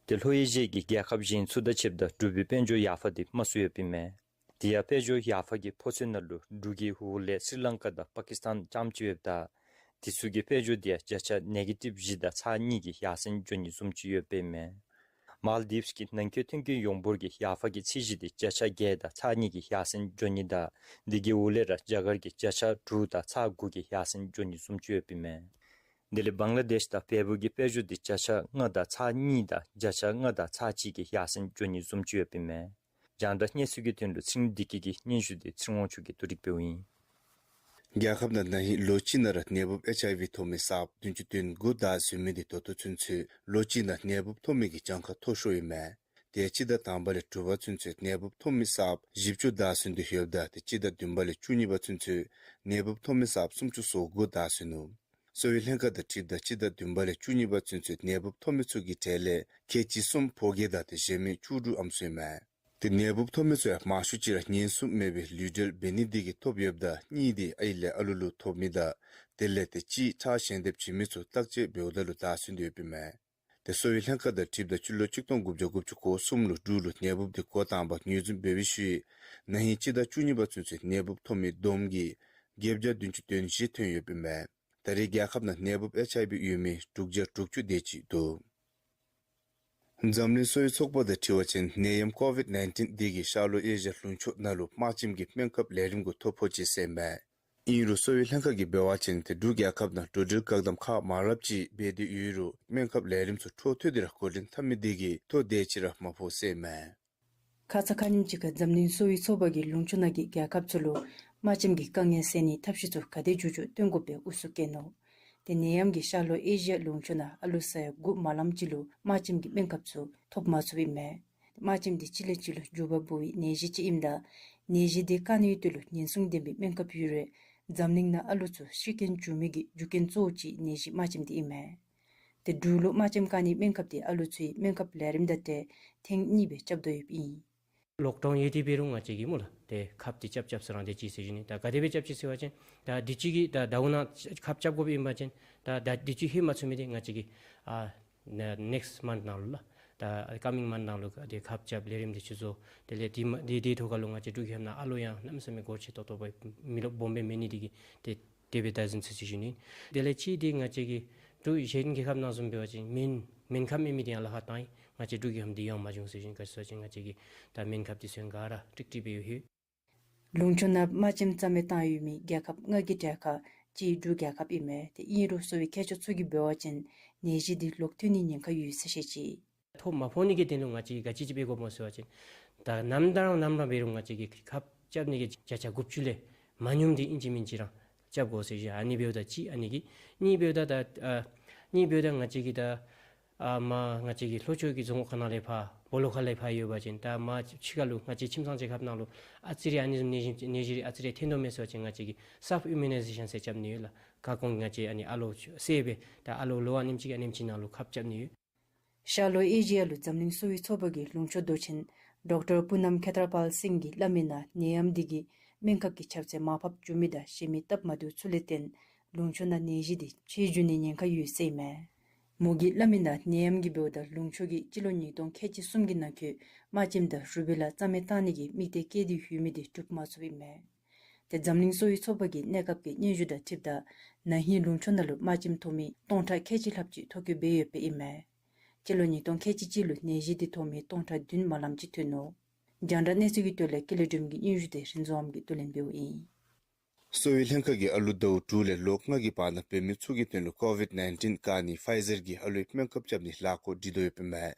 དེ་ལྷོ་ཨེ་ཤི་ཡ་གི་རྒྱལ་ཁབ་གཞན་ཚུ་དང་ཕྱདཔ་ད་འབྲུག་པའི་དཔལ་འབྱོར་ཡར་འཕར་དེ་མ་ཚུགས་ཡོདཔ་ཨིན་མས། དེ་ཡང་དཔལ་འབྱོར་ཡར་འཕར་གྱི་ཕོ་ཚོད་ནང་ལུ་འབྲུག་གི་འོག་ལས་སི་རི་ལང་ཀ་དང་པ་ཀིས་ཏཱན་རྐྱངམ་ཅིག་ཡོདཔ་ད་དེ་ཚུ་གི་དཔལ་འབྱོར་དེ་ཡང་བརྒྱ་ཆ་ནེ་གེ་ཊིབ་བཞི་དང་ཚག་གཉིས་ཀྱི་ཡར་སེང་འགྱོ་ནི་བཟུམ་ཅིག་ཡོདཔ་ཨིན་མས། མཱལ་དིབས་ཀྱི་ནང་འཁོད་ཐོན་སྐྱེད་ཡོངས་འབོར་གྱི་ཡར་འཕར་གྱི་ཚད་གཞི་དེ་བརྒྱ་ཆ་བརྒྱད་དང་ཚག་གཉིས་ཀྱི་ཡར་སེང་འགྱོ་ནི་དང་དེ་གི་འོག་ལས་ར་རྒྱ་གར་གྱི་བརྒྱ་ཆ་དྲུག་དང་ཚག་དགུ་གི་ཡར་སེང་འགྱོ་ནི་བཟུམ་ཅིག་ཡོདཔ་ཨིན་མས། དེ་ལས་བང་ལ་དེཤ་དང་བལ་པོ་གི་དཔལ་འབྱོར་དེ་བརྒྱ་ཆ་ལྔ་དང་ཚག་གཉིས་དང་བརྒྱ་ཆ་ལྔ་དང་ཚག་གཅིག་གི་ཡར་སེང་འགྱོ་ནི་བཟུམ་ཅིག་ཡོདཔ་ཨིན་མས། རྒྱང་བསྒྲགས་གནས་ཚུལ་གྱི་དོན་ལུ་ཚེ་རིང་བདེ་སྐྱིད་ཀྱི་སྙན་ཞུ་དེ་ཚེ་རིང་དབང་ཕྱུག་གིས་བསྡུ་སྒྲིག་འབདཝ་ཨིན། རྒྱལ་ཁབ་ནང་ན་ཧིང་ལོ་གཅིག་ནང་ར་ནད་འབུབ་ཨེཆ་ཨའི་ཝི་ཐོབ་མི་གསརཔ་བདུན་ཅུ་དོན་དགུ་བདའ་ཟུན་མི་དེ་ད་ལྟོ་ཚུན་ཚོད་ལོ་གཅིག་ནང་ནད་འབུབ་ཐོབ་མི་གི་གྱངས་ཁ་མཐོ་ཤོས་ཨིན་མས། དེ་སྤྱི་ཟླ་དང་པ་ལས་དྲུག་པ་ཚུན་ཚོད་ནད་འབུབ་ཐོབ་མི་གསརཔ་བཞི་བཅུ་བདའ་ཟུན་ཏེ་ཡོདཔ་ད་དེ་སྤྱི་ཟླ་བདུན་པ་ལས་བཅུ་གཉིས་པ་ཚུན་ཚོད་ནད་འབུབ་ཐོབ་མི་གསརཔ་སུམ་ཅུ་སོ་དགུ་བདའ་ཟུན་ནུག། གསོ་བའི་ལྷན་ཁག་དང་འཁྲིལཝ་ད་སྤྱི་ཟླ་བདུན་པ་ལས་བཅུ་གཉིས་པ་ཚུན་ཚོད་ནད་འབུབ་ཐོབ་མི་ཚུ་གི་གྲས་ལས་ཁལ་གཅིག་གསུམ་ཕོ་སྐྱེས་དང་དེ་གཞན་མི་བཅུ་དྲུག་ཨམ་སྲུ་ཨིན་མས། དེ་ནད་འབུབ་ཐོབ་མི་ཚུ་ཡང་མང་ཤོས་ཅིག་ར་ཉེན་སྲུང་མེད་པའི་ལུས་འབྲེལ་འབད་ནི་དེ་གིས་ཐོབ་ཡོདཔ་ད་གཉིས་དེ་ཨའི་ལས་ཨ་ལུ་ལུ་ཐོབ་མི་དང་དེ་ལས་དེ་གཅིག་ཁྲག་ཞལ་འདེབས་བྱིན་མི་ཚུ་བརྟག་དཔྱད་འབདཝ་ད་ལུ་བདའ་ཟུན་ཏེ་ཡོདཔ་ཨིན་མས། དེ་གསོ་བའི་ལྷན་ཁག་དང་འཁྲིལཝ་ད་སྤྱི་ལོ་ཆིག་སྟོང་དགུ་བརྒྱ་དགུ་བཅུ་གོ་གསུམ་ལུ་འབྲུག་ལུ་ནད་འབུབ་དེ་འགོ་དང་པ་ངོས་འཛིན་འབད་བའི་ཤུལ་ན་ཧིང་སྤྱི་ཟླ་བཅུ་གཉིས་པ་ཚུན་ཚོད་ནད་འབུབ་ཐོབ་མི་བསྡོམས་ཀྱིས་བརྒྱད་བརྒྱ་བདུན་ཅུ་དོན་བཞི་ཐོན་ཡོདཔ་ཨིན་མས། ད་རེས་རྒྱལ་ཁབ་ནང་ནད་འབུབ་ཨེཆ་ཨའི་ཝི་ཡོད་མི་དྲུག་བརྒྱ་དྲུག་ཅུ་དེ་ཅིག་འདུག། འཛམ་གླིང་གསོ་བའི་ཚོགས་པ་དང་འཁྲིལ་བ་ཅིན་ནད་ཡམས་ཀོ་ཝིཌ་ནའིན་ཊིན་དེ་གིས་ཤར་ལྷོ་ཨེ་ཤི་ཡ་ལུང་ཕྱོགས་ནང་ལུ་དམར་ཆེམས་ཀྱི་སྨན་ཁབ་ལས་རིམ་གུ་ཐོ་ཕོག་ཅི་ཟེར་ཨིན་མས། ཨིན་རུང་གསོ་བའི་ལྷན་ཁག་གིས་འབད་བ་ཅིན་དེ་འབྲུག་རྒྱལ་ཁབ་ནང་འགྲོ་འགྲུལ་བཀག་དམ་ཁག་མང་རབས་ཅིག་འབད་དེ་ཡོད་རུང་སྨན་ཁབ་ལས་རིམ་ཚུ་འཕྲོ་མཐུད་དེ་ར་འགོ་འདྲེན་འཐབ་མི་དེ་གིས་ཐོ་དེ་ཅིག་ར་མ་ཕོག་ཟེར་ཨིན་མས། ཁ་ཙ་ཁ་ཉིནམ་ཅིག་ཁར་འཛམ་གླིང་གསོ་བའི་ཚོགས་པ་གིས་ལུང་ཕྱོགས་ནང་གི་རྒྱལ་ཁབ་ཚུ་ལུ་དམར་ཆེམས་ཀྱི་དཀའ་ངལ་སེལ་ནིའི་ཐབས་ཤེས་ཚུ་ག་དེ་མགྱོགས་མགྱོགས་སྟོན་དགོཔ་སྦེ་ཨུ་ཚུགས་བཀལ་ནུག། དེ་ནད་ཡམས་ཀྱིས་ཤར་ལྷོ་ཨེ་ཤི་ཡ་ལུང་ཕྱོགས་ནང་ཨ་ལུ་ས་ཡ་དགུ་མ་ལངམ་ཅིག་ལུ་དམར་ཆེམས་ཀྱི་སྨན་ཁབ་ཚུ་ཐོབ་མ་ཚུགསཔ་ཨིན་མས། དམར་ཆེམས་དེ་གཅིག་ལས་གཅིག་ལུ་འགྱུར་བ་འབུ་བའི་ནད་གཞི་ཅིག་ཨིནམ་ད་ནད་གཞི་དེ་བཀག་ནིའི་དོན་ལུ་ཉེན་སྲུང་ལྡན་པའི་སྨན་ཁབ་ཡོད་རུང་འཛམ་གླིང་ནང་ཨ་ལུ་ཚུ་ཤི་རྐྱེན་བྱུང་མི་གི་རྒྱུ་རྐྱེན་གཙོ་བོ་ཅིག་ནད་གཞི་དམར་ཆེམས་དེ་ཨིན་མས། དེ་འབྲུག་ལུ་དམར་ཆེམས་བཀག་ནིའི་སྨན་ཁབ་དེ་ཨ་ལུ་ཚུའི་སྨན་ཁབ་ལས་རིམ་དང་འབྲེལ་ཐེངས་གཉིས་སྦེ་རྐྱབ་དོ་ཡོདཔ་ཨིན། ལོག་ཌའུན་ཡོད་དེ་འབད་རུང་ང་བཅས་ཀྱིས་སྨོ་ལགས་དེ་ཁབ་དེ་རྐྱབ་རྐྱབ་ས་རང་དེ་ཅིག་ཟེར་ཞུ་ནི། ད་ག་དེ་སྦེ་རྐྱབ་ཅི་ཟེར་བ་ཅིན་ད་དུས་ཅི་གི་ད་ཟླཝ་ནང་ཁབ་རྐྱབ་དགོཔ་ཨིན་པ་ཅིན་ད་ད་དུས་ཅི་ལྷོད་མ་ཚུགས་མི་དེ་ང་བཅས་ཀྱིས་ཨ་ནེ་ནེགསཊ་མནཐ་ནང་ལུ་ལགས་ད་ཀ་མིང་མནཐ་ནང་ལུ་དེ་ཁབ་རྐྱབ་ལས་རིམ་དེ་ཚུ་བཟོ། དེ་ལས་དེ་མ་དེ་དེ་ཐོག་ཁར་ལུ་ང་བཅས་འབྲུག་གི་ཧེ་མ་ཨ་ལོ་ཡང་གནམ་མེད་ས་མེད་སྒོར་ཆེ་ཏོག་ཏོ་སྦེ་མི་ལོ་སྦོམ་སྦེ་མེད་ནི་དེ་གིས་དེ་དེ་སྦེ་བདའ་ཟུན་ཅི་ཟེར་ཞུ་ནི། དེ་ལས་གཅིག་དེ་ང་བཅས་ཀྱིས་འབྲུག་གཞན་རྒྱལ་ཁབ་ནང་བཟུམ་འབད་བ་ཅིན་སྨན་སྨན་ཁབ་མེད་མི་དེ་ཡང་ལཱ་ཁག་བཏང་ཡི། ང་བཅས་འབྲུག་གི་ཧེ་མ་དེ་ཡང་མ་བྱུང་ཟེར་ཞུ་ནི། ག་ཅི་ཟེར་བ་ཅིན་ང་བཅས་ཀྱིས་ད་སྨན་ཁབ་དེ་ཚུ་ཡང་ག་ར་ཀྲིག་ཀྲི་སྦེ་ཡོད་ཡོད། ལུང་ཕྱོགས་ནང་དམར་ཆེམས་རྩ་མེད་བཏང་ཡོད་མི་རྒྱལ་ཁབ་ལྔ་གི་གྲས་ཁར་གཅིག་འབྲུག་རྒྱལ་ཁབ་ཨིན་མས། དེ་ཨིན་རུང་གསོ་བའི་མཁས་མཆོག་ཚུ་གིས་འབད་བ་ཅིན་ནད་གཞི་དེ་ལོག་ཐོན་ནིའི་ཉེན་ཁ་ཡོད་ཟེར་བཤད་ཅི། ཐོ་མ་ཕོག་ནི་གི་དོན་ལུ་ང་བཅས་ག་ཅི་ཅིག་འབད་དགོཔ་སྨོ་ཟེར་བ་ཅིན་ད་ནམ་ད་རང་ནམ་ར་འབད་རུང་ང་བཅས་ཀྱིས་ཁབ་རྐྱབ་ནི་གི་བརྒྱ་ཆ་དགུ་བཅུ་ལས་མ་ཉུངམ་དེ་ཨིན་ཅི་མིན་ཅི་རང་རྐྱབ་དགོ་ཟེར་ཞུ། ཨ་ནི་འབདཝ་ད་གཅིག་ཨ་ནི་གི་གཉིས་འབདཝ་ད་ད་ཨ་གཉིས་འབདཝ་ད་ང་བཅས་ཀྱིས་ད་ཨ་མར་ང་བཅས་ཀྱི་ལྷོ་ཕྱོགས་ཀྱི་རྫོང་ཁག་ནང་ལས་ཕར་སྦོ་ལོགས་ཁ་ལས་ཕར་ཡོད་པ་ཅིན་ད་མར་ཕྱི་ཁ་ལུ་ང་བཅས་ཁྱིམ་ཚང་རྒྱལ་ཁབ་ནང་ལུ་ཨ་ཙི་རེ་ཨ་ནི་བཟུམ་ནད་གཞི་ནད་གཞི་རེ་ཨ་ཙི་རེ་ཐོན་དོ་མས་ཟེར་བ་ཅིན་ང་བཅས་ཀྱིས་སེལཕ་ཨིམ་མུ་ནའི་ཛེ་ཤཱན་ཟེར་རྐྱབ་ནི་ཡོད་ལགས། ཁ་སྐོང་ང་བཅས་ཨ་ནི་ཨ་ལོ་སེལ་སྦེ་ད་ཨ་ལོ་ལོ་ཨ་ནེམ་ཅིག་ཨ་ནེམ་ཅིག་ནང་ལུ་ཁབ་རྐྱབ་ནི་ཡོད། ཤར་ལྷོ་ཨེ་ཤི་ཡ་ལུ་འཛམ་གླིང་གསོ་བའི་ཚོགས་པ་གི་ལུང་ཕྱོགས་མདོ་ཆེན་ཌོག་ཊར་པུ་ནམ་ཁེ་ཏར་པཱལ་སིང་གིས་སླབ་མི་ནང་ནད་ཡམས་འདི་གིས་སྨན་ཁབ་ཀྱི་ཁྱབ་ཚད་མར་ཕབ་འགྱོ་མི་དང་གཞན་མི་སྟབས་མ་བདེཝ་ཚུ་ལས་བརྟེན་ལུང་ཕྱོགས་ནང་ནད་གཞི་འདི་ཆེ་འགྱོ་ནིའི་ཉེན་ཁ་ཡོད་ཟེར་ཨིན་མས། མོ་གིས་སླབ་མི་ནང་ནད་ཡམས་ཀྱིས་འབདཝ་ད་ལུང་ཕྱོགས་ཀྱིས་སྤྱི་ལོ་ཉིས་སྟོང་ཁལ་གཅིག་གསུམ་གྱི་ནང་འཁོད་དམར་ཆེམས་དང་རུ་བི་ལ་རྩ་མེད་བཏང་ནི་གི་དམིགས་གཏད་བསྐྱེད་དེ་ཡོད་མི་དེ་འགྲུབ་མ་ཚུགསཔ་ཨིན་མས། དེ་འཛམ་གླིང་གསོ་བའི་ཚོགས་པ་གི་གནས་སྐབས་ཀྱི་སྙན་ཞུ་དང་འཁྲིལཝ་ད་ན་ཧིང་ལུང་ཕྱོགས་ནང་ལུ་དམར་ཆེམས་ཐོབ་མི་སྟོང་ཕྲག་ཁལ་གཅིག་ལྷགཔ་ཅིག་ཐོ་བཀོད་འབད་ཡོདཔ་ཨིན་མས། སྤྱི་ལོ་ཉིས་སྟོང་ཁལ་གཅིག་གཅིག་ལུ་ནད་གཞི་དེ་ཐོབ་མི་སྟོང་ཕྲག་བདུན་མ་ལངམ་ཅིག་ཐོན་ནུག། རྒྱང་བསྒྲགས་གནས་ཚུལ་གྱི་དོན་ལས་ཀུན་ལེགས་སྒྲོལ་མ་གི་སྙན་ཞུ་དེ་རིག་འཛིན་དབང་མོ་གིས་བསྡུ་ལེན་འབདཝ་ཨིན། གསོ་བའི་ལྷན་ཁག་གིས་ཨ་ལུ་ཟླཝ་དྲུག་ལས་ལོ་ལྔ་གི་བར་ན་འབད་མི་ཚུ་གི་དོན་ལུ་ཀོ་ཝིཌ་ནའིན་ཊིན་བཀག་ནི་ཕའི་ཛར་གྱི་ཨ་ལུའི་སྨན་ཁབ་རྐྱབ་ནི་ལཱ་འགོ་འདྲེན་དོ་ཡོདཔ་ཨིན་མས།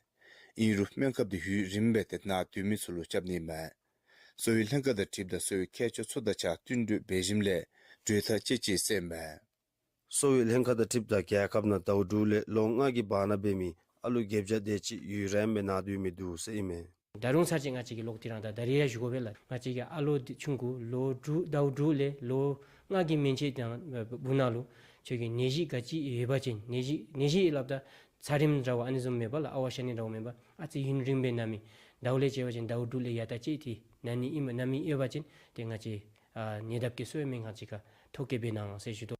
ཨིན་རུང་སྨན་ཁབ་དེ་ཡུན་རིངམོ་སྦེ་ཏེ་ནང་སྡོད་མི་ཚུ་ལུ་རྐྱབ་ནི་ཨིན་མས། གསོ་བའི་ལྷན་ཁག་དང་འཁྲིལཝ་ད་གསོ་བའི་མཁས་མཆོག་ཚུ་དང་གཅིག་ཁར་བསྟུན་གྲོས་འབད་ཞིནམ་ལས་གྲོས་ཐག་བཅད་ཅི་ཟེར་ཨིན་མས། གསོ་བའི་ལྷན་ཁག་དང་འཁྲིལཝ་ད་རྒྱལ་ཁབ་ནང་ཟླཝ་དྲུག་ལས་ལོ་ལྔ་གི་བར་ན་འབད་མི་ཨ་ལུ་བརྒྱད་བརྒྱ་དེ་ཅིག་ཡུན་རིངམོ་སྦེ་ནང་སྡོད་མི་འདུག་ཟེར་ཨིན་མས། ད་རུང་ཚར་གཅིག་ང་བཅས་ཀྱིས་ལོག་སྟེ་རང་ད་ད་རིས་ཡང་ཞུ་དགོ་པས་ལགས། ང་བཅས་ཀྱི་ཨ་ལོ་འདི་ཆུང་ཀུ་ལོ་དྲུག་ཟླཝ་དྲུག་ལས་ལོ་ལྔ་གི་མན་ཆད་དང་འབདཝ་ད་ལུ་ཁྱོད་ཀྱི་ནད་གཞི་ག་ཅི་ཡོད་པ་ཅིན་ནད་གཞི་ནད་གཞི་སླབ་ད་ཚ་རིམས་འདྲཝ་ཨ་ནི་བཟུམ་མེན་པ་ལགས། ཨ་ཝ་ཤ་ནི་འདྲཝ་མེན་པར་ཨ་ཙི་ཡུན་རིངམོ་སྦེ་ན་མི་ཟླཝ་ལས་བྱས་པ་ཅིན་ཟླཝ་དྲུག་ལས་ཡར་ད་ཅིག་ཏེ་ན་ནི་ཨིན་ན་མི་ཡོད་པ་ཅིན་ཏེ་ང་བཅས་ཨ་ཉེ་འདབས་ཀྱི་གསོ་བའི་སྨན་ཁང་ཅིག་ཁར་ཐོ་བཀོད་འབད་གནང་ཟེར་ཞུ་དོ།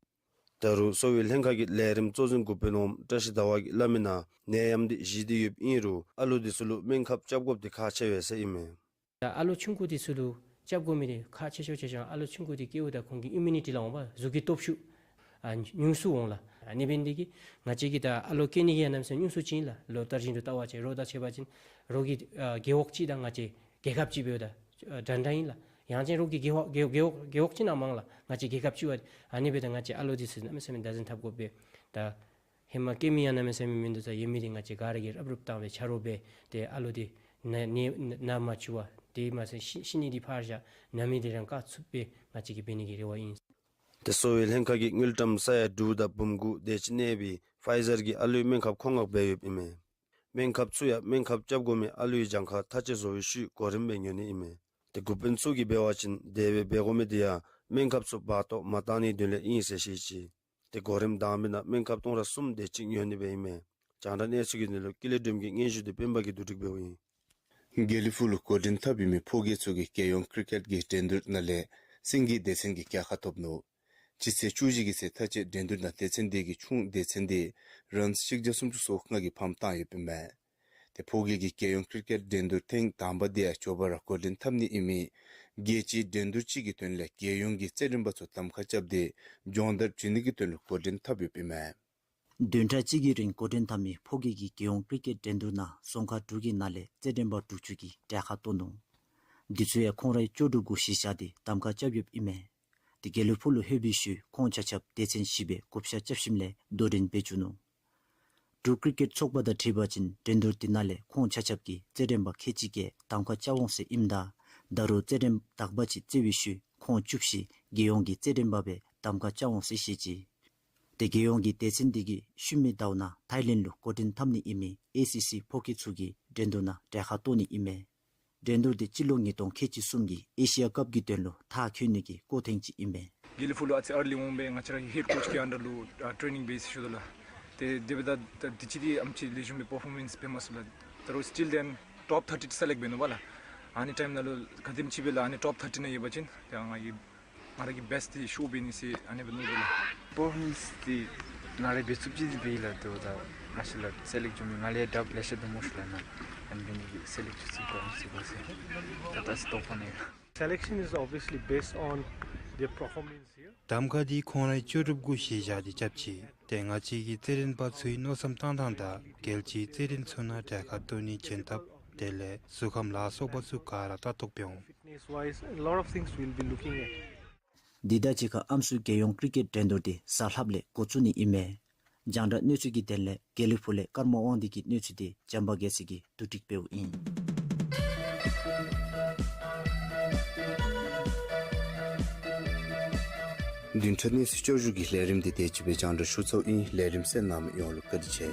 ད་རུང་གསོ་བའི་ལྷན་ཁག་གི་ལས་རིམ་གཙོ་འཛིན་འགོ་དཔོན་འོགམ་བཀྲ་ཤིས་ཟླ་བ་གིས་སླབ་མི་ནང་ནད་ཡམས་འདི་ཞི་སྟེ་ཡོདཔ་ཨིན་རུང་ཨ་ལོ་འདི་ཚུ་ལུ་སྨན་ཁབ་རྐྱབ་དགོཔ་འདི་ཁག་ཆེ་བས་ཟེར་ཨིན་མས། ད་ཨ་ལོ་ཆུང་ཀུ་འདི་ཚུ་ལུ་རྐྱབ་དགོ་མི་འདི་ཁག་ཆེ་ཤོས་ཆེ་ཤོས་ཨ་ལོ་ཆུང་ཀུ་འདི་སྐྱེཝ་ད་ཁོང་གི་ཨིམ་མུ་ནི་ཊི་ལགས་འོང་པ་གཟུགས་ཀྱི་སྟོབས་ཤུགས་ཨ་ཉུང་སུ་འོང་ལགས། ཨ་ནི་འབད་ནི་འདི་གིས་ང་བཅས་ཀྱིས་ད་ཨ་ལོ་སྐྱེ་ནི་གི་ཡང་གནམ་མེད་ས་མེད་ཉུང་སུ་ཅིག་ཨིན་ལགས། ལོ་ལྟར་བཞིན་དུ་བལྟ་བ་ཅིན་རོགས་དང་ཕྱད་པ་ཅིན་རོགས་ཀྱི་ཨ་རྒེད་འོག་ཅིག་དང་ང་བཅས་རྒྱལ་ཁབ་ཅིག་འབདཝ་ད་ཨ་འདྲན་འདྲ་ཨིན་ལགས། ཡང་ཅིན་རོགས་ཀྱི་རྒེད་འོག་རྒེད་རྒེད་འོག་རྒེད་འོག་ཅིག་ནང་མང་ལགས། ང་བཅས་རྒྱལ་ཁབ་ཅིག་འབདཝ་ད་ཨ་ནི་འབདཝ་ད་ང་བཅས་ཨ་ལོ་འདི་ཚུ་གནམ་མེད་ས་མེད་བདག་འཛིན་འཐབ་དགོ་པས། ད་ཧེ་མ་སྐྱེ་མི་ཡང་གནམ་མེད་ས་མེད་མིན་འདུག། ད་ཡོད་མི་འདི་ང་བཅས་ག་ར་གིས་རུབ་རུབ་བཏང་སྦེ་ཆ་རོགས་འབད་ཏེ་ཨ་ལོ་འདི་ན་ནད་ན་མ་བཅུག་པར་དེ་མ་ཚད་ཤི་ཤི་ནི་འདི་ཕར་བཞག་ན་མི་འདི་རང་བཀག་ཚུགསཔ་སྦེ་ང་བཅས་ཀྱིས་འབད་ནི་གི་རེ་བ་ཨིན། ཏེ་གསོ་བའི་ལྷན་ཁག་གིས་དངུལ་ཀྲམ་ས་ཡ་དྲུག་དང་འབུམ་དགུ་དེ་ཅིག་གནས་པའི་ཕའི་ཛར་གྱི་ཨ་ལོའི་སྨན་ཁབ་མཁོ་མངགས་འབད་ཡོདཔ་ཨིན་མས། སྨན་ཁབ་ཚུ་ཡང་སྨན་ཁབ་རྐྱབ་དགོ་མི་ཨ་ལོའི་གྱངས་ཁ་ཐག་བཅད་བཟོ་བའི་ཤུལ་གོ་རིམ་སྦེ་ཉོ་ནི་ཨིན་མས། ཏེ་འགོ་དཔོན་ཚུ་གིས་འབད་བ་ཅིན་དེ་སྦེ་འབད་དགོ་མི་དེ་ཡང་སྨན་ཁབ་ཚུ་འབག་བཏོག་མ་བཏང་ནིའི་དོན་ལས་ཨིན་ཟེར་བཤད་ཅི། ཏེ་གོ་རིམ་དང་པའི་ནང་སྨན་ཁབ་སྟོང་ཕྲག་གསུམ་དེ་ཅིག་ཉོ་ནི་སྦེ་ཨིན་མས། རྒྱང་བསྒྲགས་གནས་ཚུལ་གྱི་དོན་ལུ་ཀུན་ལེགས་སྒྲོལམ་གྱི་སྙན་ཞུ་འདི་སྤེན་པ་གིས་བསྡུ་སྒྲིག་འབདཝ་ཨིན། དགེ་ལེགས་ཕུག་ལུ་འགོ་འདྲེན་འཐབ་ཡོད་མི་ཕོ་རྒྱས་ཚུ་གིས་རྒྱལ་ཡོངས་ཀྲི་ཀེཊ་ཀྱི་འགྲན་བསྡུར་ནང་ལས་སེང་གེའི་སྡེ་ཚན་གྱི་རྒྱལ་ཁ་ཐོབ་ནུག། སྤྱི་ཚེས་བཅུ་བཞི་གི་ཚེ་མཐའ་དཔྱད་འགྲན་བསྡུར་ནང་སྡེ་ཚན་འདི་གིས་ཆུང་སྡེ་ཚན་འདི་རཱནསི་གཅིག་བརྒྱ་སུམ་ཅུ་སོ་ལྔ་གིས་ཕམ་བཏང་ཡོདཔ་ཨིན་མས། ཏེ་ཕོ་རྒྱས་ཀྱི་རྒྱལ་ཡོངས་ཀྲི་ཀེཊ་འགྲན་བསྡུར་ཐེངས་དང་པ་འདི་ཡང་མགྱོགས་པ་ར་འགོ་འདྲེན་འཐབ་ནི་ཨིན་མི་རྒྱལ་སྤྱིའི་འགྲན་བསྡུར་ཅིག་གི་དོན་ལས་རྒྱལ་ཡོངས་ཀྱི་རྩེད་འགྲན་པ་ཚུ་གདམ་ཁ་རྐྱབ་སྟེ་སྦྱོང་བརྡར་བྱིན་ནི་གི་དོན་ལུ་འགོ་འདྲེན་འཐབ་ཡོདཔ་ཨིན་མས། བདུན་ཕྲག་གཅིག་གི་རིང་འགོ་འདྲེན་འཐབ་མི་ཕོ་རྒྱས་ཀྱི་རྒྱལ་ཡོངས་ཀྲི་ཀེཊ་འགྲན་བསྡུར་ནང་རྫོང་ཁག་དྲུག་གི་ནང་ལས་རྩེད་འགྲན་པ་དྲུག་ཅུ་གིས་གྲལ་ཁར་གཏོགས་ནུག། འདི་ཚུ་ཡང་ཁོང་རའི་ལྕོགས་གྲུབ་གུ་གཞི་བཞག་སྟེ་གདམ་ཁ་རྐྱབ་ཡོདཔ་ཨིན་མས། ཏེ་དགེ་ལེགས་ཕུག་ལུ་ལྷོད་པའི་ཤུལ་ཁོང་ཆ་ཁྱབ་སྡེ་ཚན་བཞི་པའི་བགོ་བཤའ་རྐྱབ་ཞིནམ་ལས་དོ་འགྲན་འབད་བཅུག་ནུག། འབྲུག་ཀྲི་ཀེཊ་ཚོགས་པ་དང་འཁྲིལ་བ་ཅིན་འགྲན་བསྡུར་འདི་ནང་ལས་ཁོང་ཆ་ཁྱབ་ཀྱིས་རྩེད་འགྲན་པ་ཁལ་གཅིག་བརྒལ་གདམ་ཁ་རྐྱབ་འོང་ཟེར་ཨིནམ་ད་ད་རུང་རྩེད་འགྲན་དག་པ་ཅིག་རྩེ་བའི་ཤུལ་ཁོང་བཅུ་བཞི་རྒྱལ་ཡོངས་ཀྱི་རྩེད་འགྲན་པ་སྦེ་གདམ་ཁ་རྐྱབ་འོང་ཟེར་བཤད་ཅི། ཏེ་རྒྱལ་ཡོངས་ཀྱི་སྡེ་ཚན་འདི་གིས་ཤུལ་མའི་ཟླཝ་ནང་ཐའི་ལེནཌ་ལུ་འགོ་འདྲེན་འཐབ་ནི་ཨིན་མི་ཨེ་སི་སི་ཕོ་སྐྱེས་ཚུ་གི་འགྲན་བསྡུར་ནང་གྲལ་ཁར་གཏོགས་ནི་ཨིན་མས། འགྲན་བསྡུར་འདི་སྤྱི་ལོ་ཉིས་སྟོང་ཁལ་གཅིག་གསུམ་གྱི་ཨེ་ཤི་ཡ་ཀབ་ཀྱི་དོན་ལུ་མཐར་འཁྱོལ་ནི་གི་སྐོར་ཐེངས་ཅིག་ཨིན་མས། དགེ་ལེགས་ཕུག་ལུ་ཨ་ཙི་ཨར་ལི་འོང་སྦེ་ང་བཅས་ར་གི་ཧེཌ་ཀོཆ་གི་ཨན་ཌར་ལུ་ཨ་ཊེ་ནིང་བེསི་ཞུ་དོ་ལགས། ཏེ་དེ་འབདཝ་ད་ད་དུས་ཅི་འདི་ཨམ་ཅིག་ལེགས་ཤོམ་སྦེ་པར་ཕོར་མེནསི་འབད་མ་ཚུགས་ལགས། ད་རུང་སི་ཊིལ་དེན་ཊོབ་ཐར་ཊི་སེ་ལེཀཊ་འབད་ནུག་པ་ལགས། ཨ་ནི་ཊའིམ་ནང་ལུ་ག་དེམ་ཅིག་སྦེ་ལགས་ཨ་ནི་ཊོབ་ཐར་ཊི་ནང་ཡོད་པ་ཅིན་ཏེ་ང་གིས་ང་ར་གི་བེསཊ་འདི་ཤོ་འབད་ནི་ཟེར་ཨ་ནི་སྦེ་མནོ་དོ་ལགས། པར་ཕོར་མེནསི་འདི་ང་ར་འབད་ཚུགསཔ་ཅིག་འབད་ཡི་ལགས། དེ་འབདཝ་ད་ང་བཅས་ར་སེ་ལེཀཊ་འགྱོ་མི་ང་ལས་ཡང་ཌའུཊ་ལེ་ཤ་འདུག་སྨོ་ཤིག་ལགས། ནཱ་ཨ་ནི་འབད་ནི་གིས་སེ་ལེཀཊ་ཚུགས་ཚུགས་ག་ཟེར་ད་ལྟོ་ཚུ་དོགས་པ་ནི་ཡོད་ལགས། Selection is obviously based on their performance here. གདམ་ཁ་འདི་ཁོང་རའི་ལྕོགས་གྲུབ་གུ་གཞི་བཞག་སྟེ་རྐྱབ་ཅི། ཏེ་ང་བཅས་ཀྱི་རྩེད་འགྲན་པ་ཚུའི་མནོ་བསམ་བཏང་ཐངས་དང་རྒྱལ་སྤྱིའི་རྩེད་འགྲན་ཚུ་ནང་གྲལ་ཁར་གཏོགས་ནིའི་བྱེད་ཐབས་དེ་ལས་གཟུགས་ཁམས་ལ་སོགས་པ་ཚུ་ག་ར་ལྟ་རྟོག་འབད་འོང་། Fitness wise, a lot of things we'll be looking at. འདི་དང་གཅིག་ཁར་ཨམ་སྲུ་རྒྱལ་ཡོངས་ཀྲི་ཀེཊ་འགྲན་བསྡུར་འདི་གཟའ་ལྷགཔ་ལས་འགོ་བཙུགས་ནི་ཨིན་མས། རྒྱང་བསྒྲགས་གནས་ཚུལ་གྱི་དོན་ལས་དགེ་ལེགས་ཕུག་ལས་ཀརྨ་དབང་འདུས་ཀྱི་གནས་ཚུལ་འདི་བྱམས་པ་རྒྱལ་མཚན་གྱིས་བསྡུ་སྒྲིག་འབདཝ་ཨིན། བདུན་ཕྲག་གནས་ཚུལ་བསྐྱར་ཞུ་གི་ལས་རིམ་འདི་དེ་ཅིག་སྦེ་རྒྱང་བསྒྲགས་ཞུ་ཚརཝ་ཨིན། ལས་རིམ་གསན་གནང་མི་ཡོངས་ལུ་བཀའ་དྲིན་ཆེ།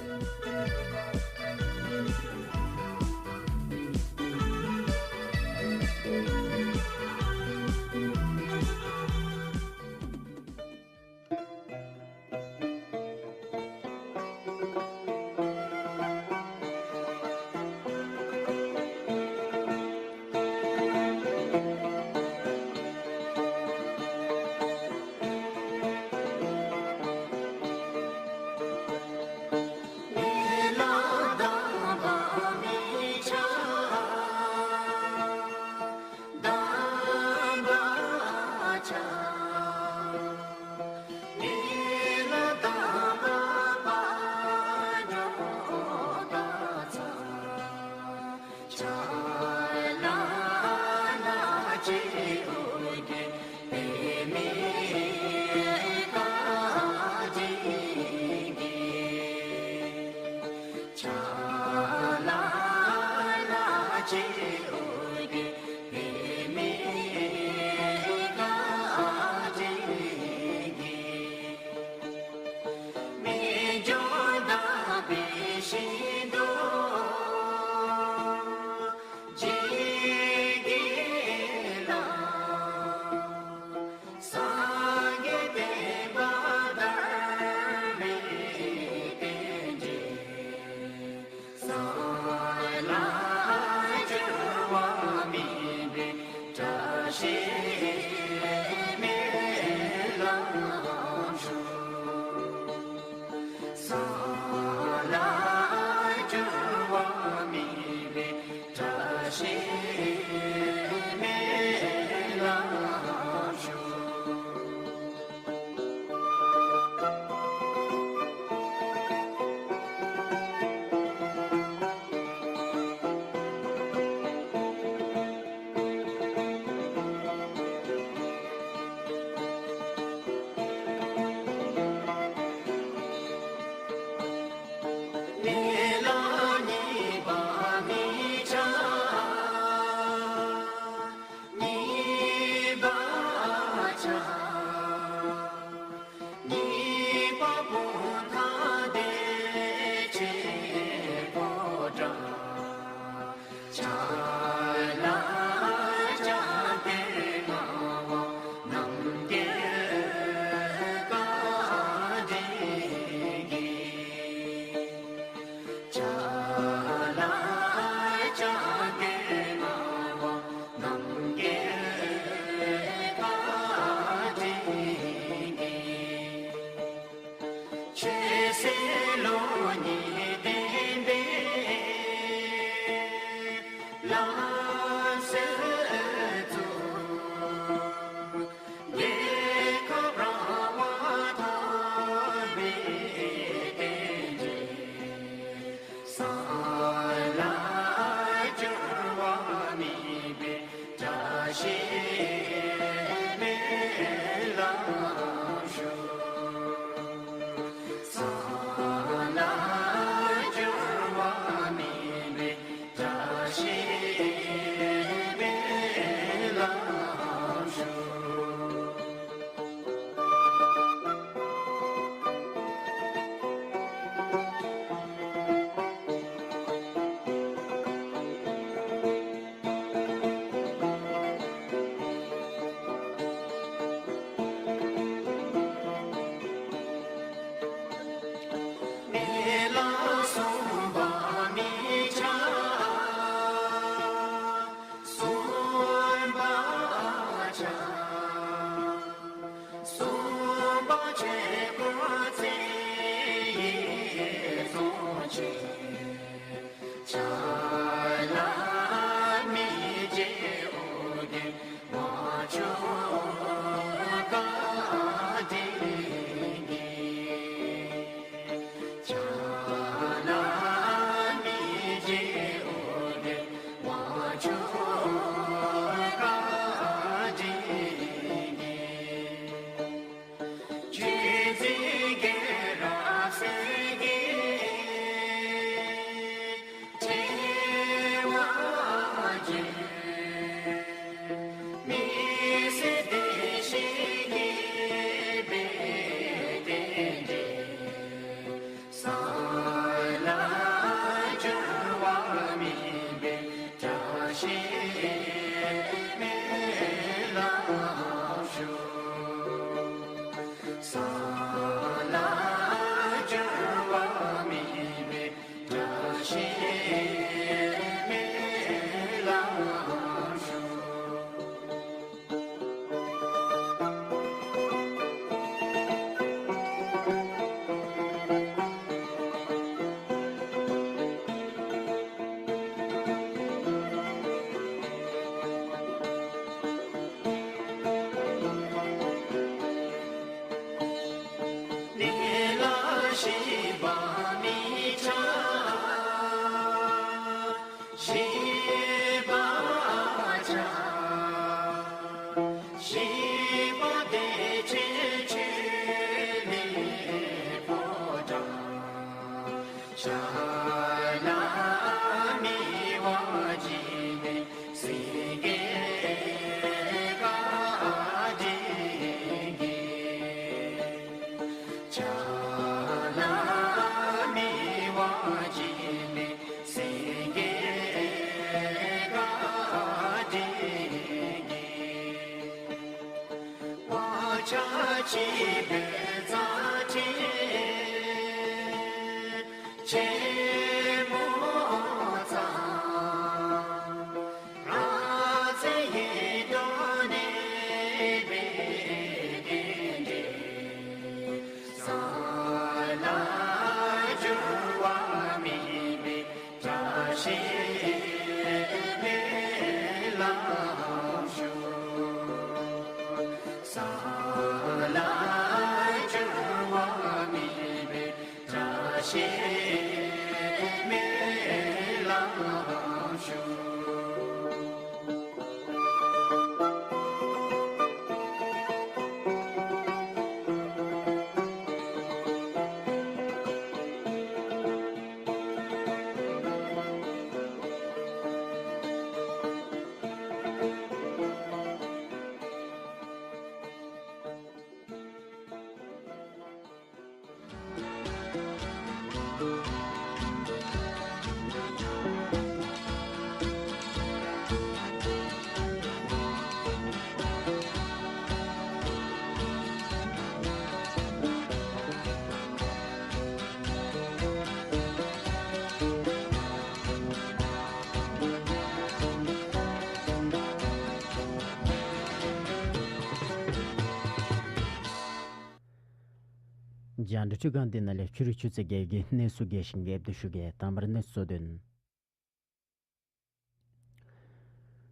རྒྱང་བསྒྲགས་འཕྲུལ་ཁང་འདི་ནང་ལས་ཕྱི་རུ་ཆུ་ཚོད་བརྒྱད་ཀྱི་གནས་ཚུལ་རྒྱས་ཤིང་རྒྱསཔ་སྦེ་ཞུ་གེ། དང་པ་ར་གནས་ཚུལ་དོན།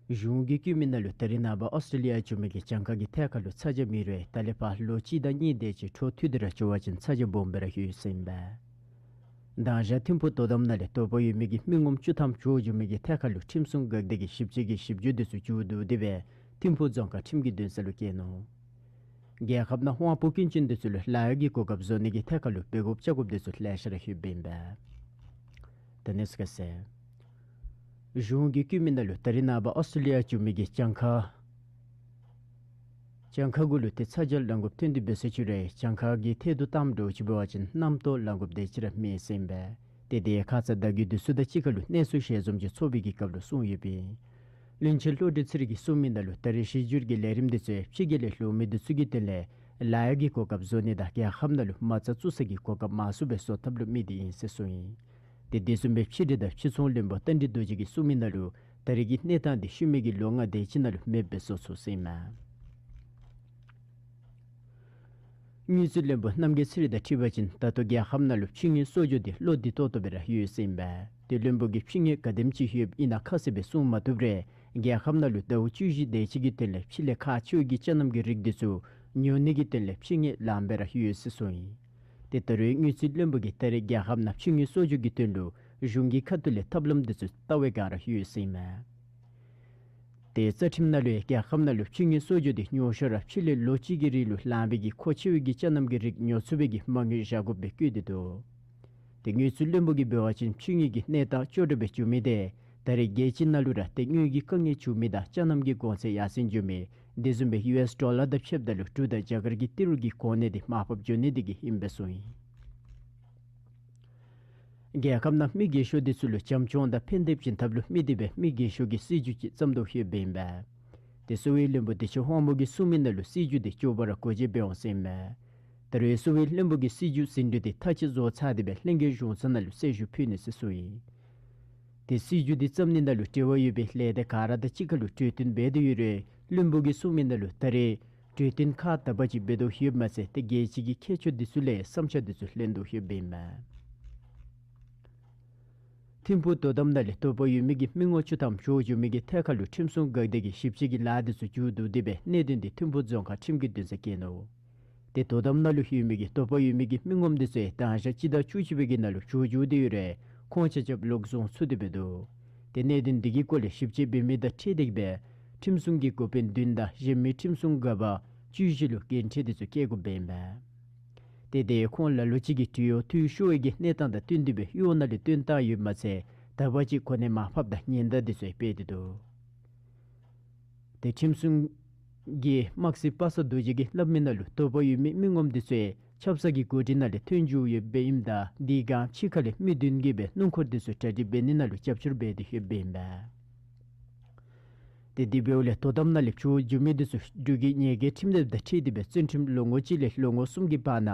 གཞུང་གི་བཀོད་མི་ནང་ལུ་ད་རིས་ནངས་པ་ཨོསི་ཊྲེ་ལི་ཡ་འགྱོ་མི་གི་གྱངས་ཁ་གི་ཐད་ཁར་ལུ་ཚ་གྱང་མེད་རུང་ད་ལས་ཕར་ལོ་གཅིག་དང་གཉིས་དེ་ཅིག་འཕྲོ་མཐུད་དེ་ར་འགྱོ་བ་ཅིན་ཚ་གྱང་སྦོམ་སྦེ་ར་ཡོད་ཟེར་ཨིན་པས། མདང་ཞག་ཐིམ་ཕུག་དོ་དམ་ནང་ལས་དོགས་པ་ཡོད་མི་གི་མི་ངོམ་བཅུ་ཐམ་འགྱོ་འགྱོ་མི་གི་ཐད་ཁར་ལུ་ཁྲིམས་སྲུང་འགག་སྡེ་གི་ཞིབ་དཔྱད་ཀྱི་ཞིབ་འཇུག་འདི་ཚུ་མཇུག་བསྡུ་སྟེ་སྦེ་ཐིམ་ཕུག་རྫོང་ཁག་ཁྲིམས་ཀྱི་འདུན་ས་ལུ་བསྐྱལ་ནུག། རྒྱལ་ཁབ་ནང་དབང་པོ་སྐྱོན་ཅན་འདི་ཚུ་ལུ་ལཱ་གཡོག་གི་གོ་སྐབས་བཟོ་ནི་གི་ཐད་ཁར་ལུ་འབད་དགོཔ་རྐྱབ་དགོཔ་འདི་ཚུ་ལེ་ཤ་ར་ཡོདཔ་ཨིན་པས། ད་གནས་ཚུལ་ཁ་གསལ། གཞུང་གི་བཀོད་མི་ནང་ལུ་ད་རིས་ནངས་པ་ཨོསི་ཊྲེ་ལི་ཡ་འགྱོ་མི་གི་གྱངས་ཁ་གྱངས་ཁ་གུ་ལུ་ཏེ་ཚ་གྱང་ལང་དགོཔ་ཐོན་ཏེ་འབད་ས་ཅིག་རུང་གྱངས་ཁ་གི་ཐད་དུ་བཏངམ་འདྲཝ་ཅིག་འབད་བ་ཅིན་རྣམ་རྟོག་ལང་དགོཔ་དེ་ཅིག་ར་མེད་ཟེར་ཨིན་པས། ཏེ་དེ་ཁ་ཙ་ད་གི་དུས་ཚོད་དང་གཅིག་ཁར་ལུ་གནས་ཚུལ་ཞལ་འཛོམས་ཅིག་ཚོགས་པའི་གི་སྐབས་ལུ་གསུངས་ཡོདཔ་ཨིན། བློན་ཆེན་བློ་གྲོས་ཚེ་རིང་གིས་གསུངས་མི་ནང་ལུ་ད་རིས་གཞི་འགྱུར་གྱི་ལས་རིམ་འདི་ཚུ་ཕྱི་རྒྱལ་ལས་ལོག་མི་འདི་ཚུ་གི་དོན་ལས་ལཱ་གཡོག་གི་གོ་སྐབས་བཟོ་ནི་དང་རྒྱལ་ཁབ་ནང་ལུ་མ་རྩ་བཙུགས་ས་གི་གོ་སྐབས་མང་སུ་སྦེ་བཟོ་ཐབས་ལུ་དམིགས་ཏེ་ཨིན་ཟེར་གསུངས་ཡི། ཏེ་དེ་བཟུམ་སྦེ་ཕྱི་འབྲེལ་དང་ཕྱི་ཚོང་བློན་པོ་རྟ་མགྲིན་རྡོ་རྗེ་གིས་གསུངས་མི་ནང་ལུ་ད་རིས་ཀྱི་གནས་སྟངས་འདི་ཤུལ་མའི་གི་ལོ་ལྔ་དེ་ཅིག་ནང་ལུ་མེདཔ་སྦེ་བཟོ་ཚུགས་ཟེར་ཨིན་མས། དངུལ་རྩིས་བློན་པོ་རྣམ་རྒྱལ་ཚེ་རིང་དང་འཁྲིལ་བ་ཅིན་ད་ལྟོ་རྒྱལ་ཁབ་ནང་ལུ་ཕྱི་དངུལ་གསོག་འཇོག་འདི་བློ་བདེ་ཏོག་ཏོ་སྦེ་ར་ཡོད་ཟེར་ཨིན་པས། ཏེ་བློན་པོ་གིས་ཕྱི་དངུལ་ག་དེམ་ཅིག་ཡོདཔ་ཨིན་ན་ཁ་གསལ་སྦེ་གསུང་མ་བཏུབ་རུང་རྒྱལ་ཁབ་ནང་ལུ་ཟླཝ་བཅུ་བཞི་དེ་ཅིག་གི་དོན་ལས་ཕྱི་ལས་ཁག་ཆེ་བའི་གི་ཅ་རྣམ་གྱི་རིགས་འདི་ཚུ་ཉོ་ནི་གི་དོན་ལས་ཕྱི་དངུལ་ལངམ་སྦེ་ར་ཡོད་ཟེར་གསུངས་ཡི། ཏེ་ད་རེས་དངུལ་རྩིས་བློན་པོ་གིས་ད་རེས་རྒྱལ་ཁབ་ནང་ཕྱི་དངུལ་གསོག་འཇོག་གི་དོན་ལུ་གཞུང་གི་ཁ་ཐུག་ལས་ཐབས་ལམ་འདི་ཚུ་བལྟ་བའི་བསྒང་ར་ཡོད་ཟེར་ཨིན་མས། ཏེ་རྩ་ཁྲིམས་ནང་ལུ་ཡང་རྒྱལ་ཁབ་ནང་ལུ་ཕྱི་དངུལ་གསོག་འཇོག་འདི་ཉོ་ཤོག་ར་ཕྱི་ལས་ལོ་གཅིག་གི་རིང་ལུ་ལངམ་པའི་གི་མཁོ་ཆེ་བའི་གི་ཅ་རྣམ་གྱི་རིགས་ཉོ་ཚུགས་པའི་གི་མ་དངུལ་བཞག་དགོཔ་སྦེ་བཀོད་དེ་འདུག། ཏེ་དངུལ་རྩིས་བློན་པོ་གིས་འབད་བ་ཅིན་ཕྱི་དངུལ་གྱི་གནས་སྟངས་སྐྱོ་དྲགས་སྦེ་བྱུང་མི་དེ་ད་རེས་རྒྱལ་སྤྱི་ནང་ལུ་ར་ཏེ་དངུལ་གྱི་དཀའ་ངལ་བྱུང་མི་དང་ཅ་རྣམ་གྱི་གོང་ཚད་ཡར་སེང་འགྱོ་མི་དེ་བཟུམ་སྦེ་ཡུ་ཨེསི་ཌོ་ལར་དང་ཕྱདཔ་ད་ལུ་འབྲུག་དང་རྒྱ་གར་གྱི་ཏི་རུ་གི་གོང་ནད་འདི་མར་ཕབ་འགྱོ་ནི་དེ་གིས་ཨིན་པས་གསུངས་ཡི། རྒྱལ་ཁབ་ནང་མི་རྒས་ཤོས་འདི་ཚུ་ལུ་བྱམས་སྐྱོང་དང་ཕན་ཐབས་བྱིན་ཐབས་ལུ་དམིགས་ཏེ་སྦེ་མི་རྒས་ཤོས་ཀྱི་སྲིད་བྱུས་ཅིག་བརྩམ་དོ་ཡོདཔ་ཨིན་པས། ཏེ་གསོ་བའི་བློན་པོ་བདེ་མཆོག་དབང་པོ་གིས་གསུངས་མི་ནང་ལུ་སྲིད་བྱུས་འདི་སྐྱོ་བ་ར་གོ་འབྱེད་འབད་འོང་ཟེར་ཨིན་མས། ད་རེས་གསོ་བའི་བློན་པོ་གིས་སྲིད་བྱུས་ཟིན་བྲིས་འདི་མཐའ་དཔྱད་བཟོ་ཚར་ཏེ་སྦེ་ལྷན་རྒྱས་གཞུང་ཚབ་ནང་ལུ་གསལ་ཞུ་ཕུལ་ནི་ཟེར་གསུངས་ཡི། ཏེ་སྲིད་བྱུས་འདི་བརྩམ་ནི་ནང་ལུ་འབྲེལ་བ་ཡོད་པའི་ལས་སྡེ་ག་ར་དང་གཅིག་ཁར་ལུ་གྲོས་བསྟུན་འབད་དེ་ཡོད་རུང་བློན་པོ་གིས་གསུངས་མི་ནང་ལུ་ད་རེས་གྲོས་བསྟུན་ཁག་དག་པ་ཅིག་འབད་དོ་ཡོདཔ་མ་ཚད་ཏེ་རྒྱལ་སྤྱི་གི་ཁྱད་ཆོས་འདི་ཚུ་ལས་བསམ་འཆར་འདི་ཚུ་ལེན་དོ་ཡོདཔ་ཨིན་མས། ཐིམ་ཕུག་དོ་དམ་ནང་ལས་དོགས་པ་ཡོད་མི་གི་མི་ངོམ་བཅུ་ཐམ་བྱོག་འགྱོ་མི་གི་ཐད་ཁར་ལུ་ཁྲིམས་སྲུང་འགག་སྡེ་གིས་ཞིབ་དཔྱད་ཀྱི་ལཱ་འདི་ཚུ་མཇུག་བསྡུ་སྟེ་སྦེ་གནད་དོན་འདི་ཐིམ་ཕུག་རྫོང་ཁག་ཁྲིམས་ཀྱི་འདུན་སར་བསྐྱལ་ནུག། ཏེ་དོ་དམ་ནང་ལུ་ཡོད་མི་གི་དོགས་པ་ཡོད་མི་གི་མི་ངོམ་འདི་ཚུ་ཡང་དང་ཞག་སྤྱི་ཟླ་བཅུ་གཅིག་པའི་གི་ནང་ལུ་བྱོག་འགྱོ་སྟེ་ཡོད་རུང་ཁོང་ཆ་ཁྱབ་ལོག་བཟུང་ཚུགས་ཏེ་སྦེ་འདུག། ཏེ་གནད་དོན་འདི་གི་སྐོར་ལས་ཞིབ་དཔྱད་འབད་མི་དང་འཁྲིལ་ཏེ་སྦེ་ཁྲིམས་སྲུང་གི་འགོ་དཔོན་བདུན་དང་གཞན་མི་ཁྲིམས་སྲུང་འགག་པ་བཅུ་བཞི་ལུ་འགན་འཁྲི་འདི་ཚུ་བཀལ་དགོཔ་ཨིན་པས། ཏེ་དེ་ཁོང་ལ་ལུ་ཅིག་གིས་དྲི་བ་འཐུས་ཤོར་བའི་གི་གནས་སྟངས་དང་བསྟུན་ཏེ་སྦེ་གཡོག་ནང་ལས་བཏོན་བཏང་ཡོདཔ་མ་ཚད་དག་པ་ཅིག་གོ་གནས་མར་ཕབ་དང་ཉེན་བརྡ་འདི་ཚུ་ཡང་སྤེལ་ཏེ་འདུག། ཏེ་ཁྲིམས་སྲུང་གི་དམག་སྲིད་པ་སངས་རྡོ་རྗེ་གིས་སླབ་མི་ནང་ལུ་དོགས་པ་ཡོད་མི་མི་ངོམ་འདི་ཚུ་ཡང་ཆབ་གསང་གི་འགོ་ཁྲིད་ནང་ལས་ཐོན་འགྱོ་ཡོདཔ་ཨིནམ་ད་དེ་སྒང་ཕྱི་ཁ་ལས་མི་བདུན་གྱིས་སྦེ་སྣུམ་འཁོར་འདི་ཚུ་གྲ་སྒྲིག་འབད་ནི་ནང་ལུ་རྒྱབ་སྐྱོར་འབད་དེ་ཡོདཔ་ཨིན་པས། ཏེ་དེ་འབདཝ་ལས་དོ་དམ་ནང་ལས་བྱོག་འགྱོ་མི་འདི་ཚུ་འབྲུག་གི་ཉེས་འགེལ་ཁྲིམས་དེབ་དང་འཁྲིལ་ཏེ་སྦེ་བཙོན་ཁྲིམས་ལོ་ངོ་གཅིག་ལས་ལོ་ངོ་གསུམ་གྱི་བར་ན་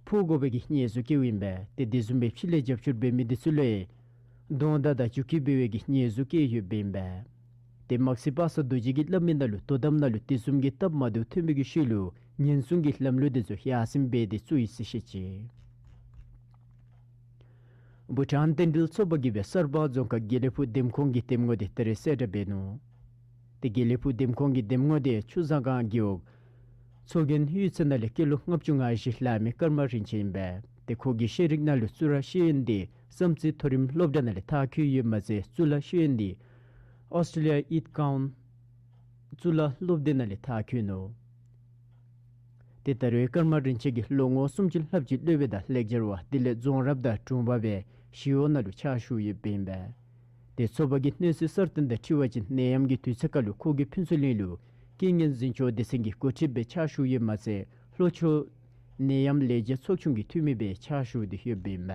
ཕོག་དགོ་པའི་གི་ཉེས་འཛུགས་བཀལཝ་ཨིན་པས། ཏེ་དེ་བཟུམ་སྦེ་ཕྱི་ལས་རྒྱབ་སྐྱོར་འབད་མི་འདི་ཚུ་ལུ་ཡང་རྡོག་མདའ་དང་རྒྱུག་ཁྱི་འབད་བའི་གི་ཉེས་འཛུགས་བཀལ་ཡོདཔ་ཨིན་པས། ཏེ་དམག་སྲིད་པ་སངས་རྡོ་རྗེ་གིས་སླབ་མི་ནང་ལུ་དོ་དམ་ནང་ལུ་དེ་བཟུམ་གྱི་སྟབས་མ་བདེཝ་ཐོན་པའི་གི་ཤུལ་ལུ་ཉེན་སྲུང་གི་ལམ་ལུགས་འདི་ཚུ་ཡར་སེང་འབད་དེ་བཙུགས་ཡི་ཟེར་བཤད་ཅི། བྷུ་ཊཱན་རྟེན་འབྲེལ་ཚོགས་པ་གིས་སྦེ་གསར་སྤང་རྫོང་ཁག་དགེ་ལེགས་ཕུག་འདེམས་ཁོངས་ཀྱི་འདེམས་ངོ་འདི་ད་རེས་གསལ་བསྒྲགས་འབད་ནུག། ཏེ་དགེ་ལེགས་ཕུག་འདེམས་ཁོངས་ཀྱི་འདེམས་ངོ་འདི་ཆུ་བཟང་སྒང་རྒེད་འོག་མཚོ་རྒྱལ་གཡུས་ཚན་ནང་ལས་སྐྱེས་ལོ་ལྔ་བཅུ་ང་བཞི་ལང་མི་ཀརྨ་རིན་ཆེན་ཨིན་པས། ཏེ་ཁོ་གི་ཤེས་རིག་ནང་ལུ་གཙུག་ལག་ཤེས་ཡོན་འདི་བསམ་རྩེ་མཐོ་རིམ་སློབ་གྲྭ་ནང་ལས་མཐར་འཁྱོལ་ཡོདཔ་མ་ཚད་གཙུག་ལག་ཤེས་ཡོན་འདི་ཨོསི་ཊྲེ་ལི་ཡ་ཨིཊ་ཀའུན་གཙུག་ལག་སློབ་སྡེ་ནང་ལས་མཐར་འཁྱོལ་ནུག། ཏེ་ད་རེས་ཀརྨ་རིན་ཆེན་གྱིས་ལོ་ངོ་སུམ་ཅུ་ལྷགཔ་ཅིག་སློབ་དཔོན་དང་ལེགས་སྦྱར་བ་དེ་ལས་རྫོང་རབ་དང་དྲུང་པ་སྦེ་ཞི་གཡོག་ནང་ལུ་ཕྱག་ཞུ་ཡོདཔ་ཨིན་པས། ཏེ་ཚོགས་པ་གི་གནས་ཚུལ་གསར་བཏོན་དང་འཁྲིལ་བ་ཅིན་ནད་ཡམས་ཀྱི་དུས་ཚོད་ཁར་ལུ་ཁོ་གིས་ཕུན་ཚོགས་གླིང་ལུ་རྐྱེན་ངན་འཛིན་སྐྱོང་སྡེ་ཚན་གྱི་འགོ་ཁྲིདཔ་སྦེ་ཕྱག་ཞུ་ཡོདཔ་མ་ཚད་ལྷོ་ཕྱོགས་ནད་ཡམས་ལས་བྱེད་ཚོགས་ཆུང་གི་འཐུས་མི་སྦེ་ཕྱག་ཞུ་སྟེ་ཡོདཔ་ཨིན་པས།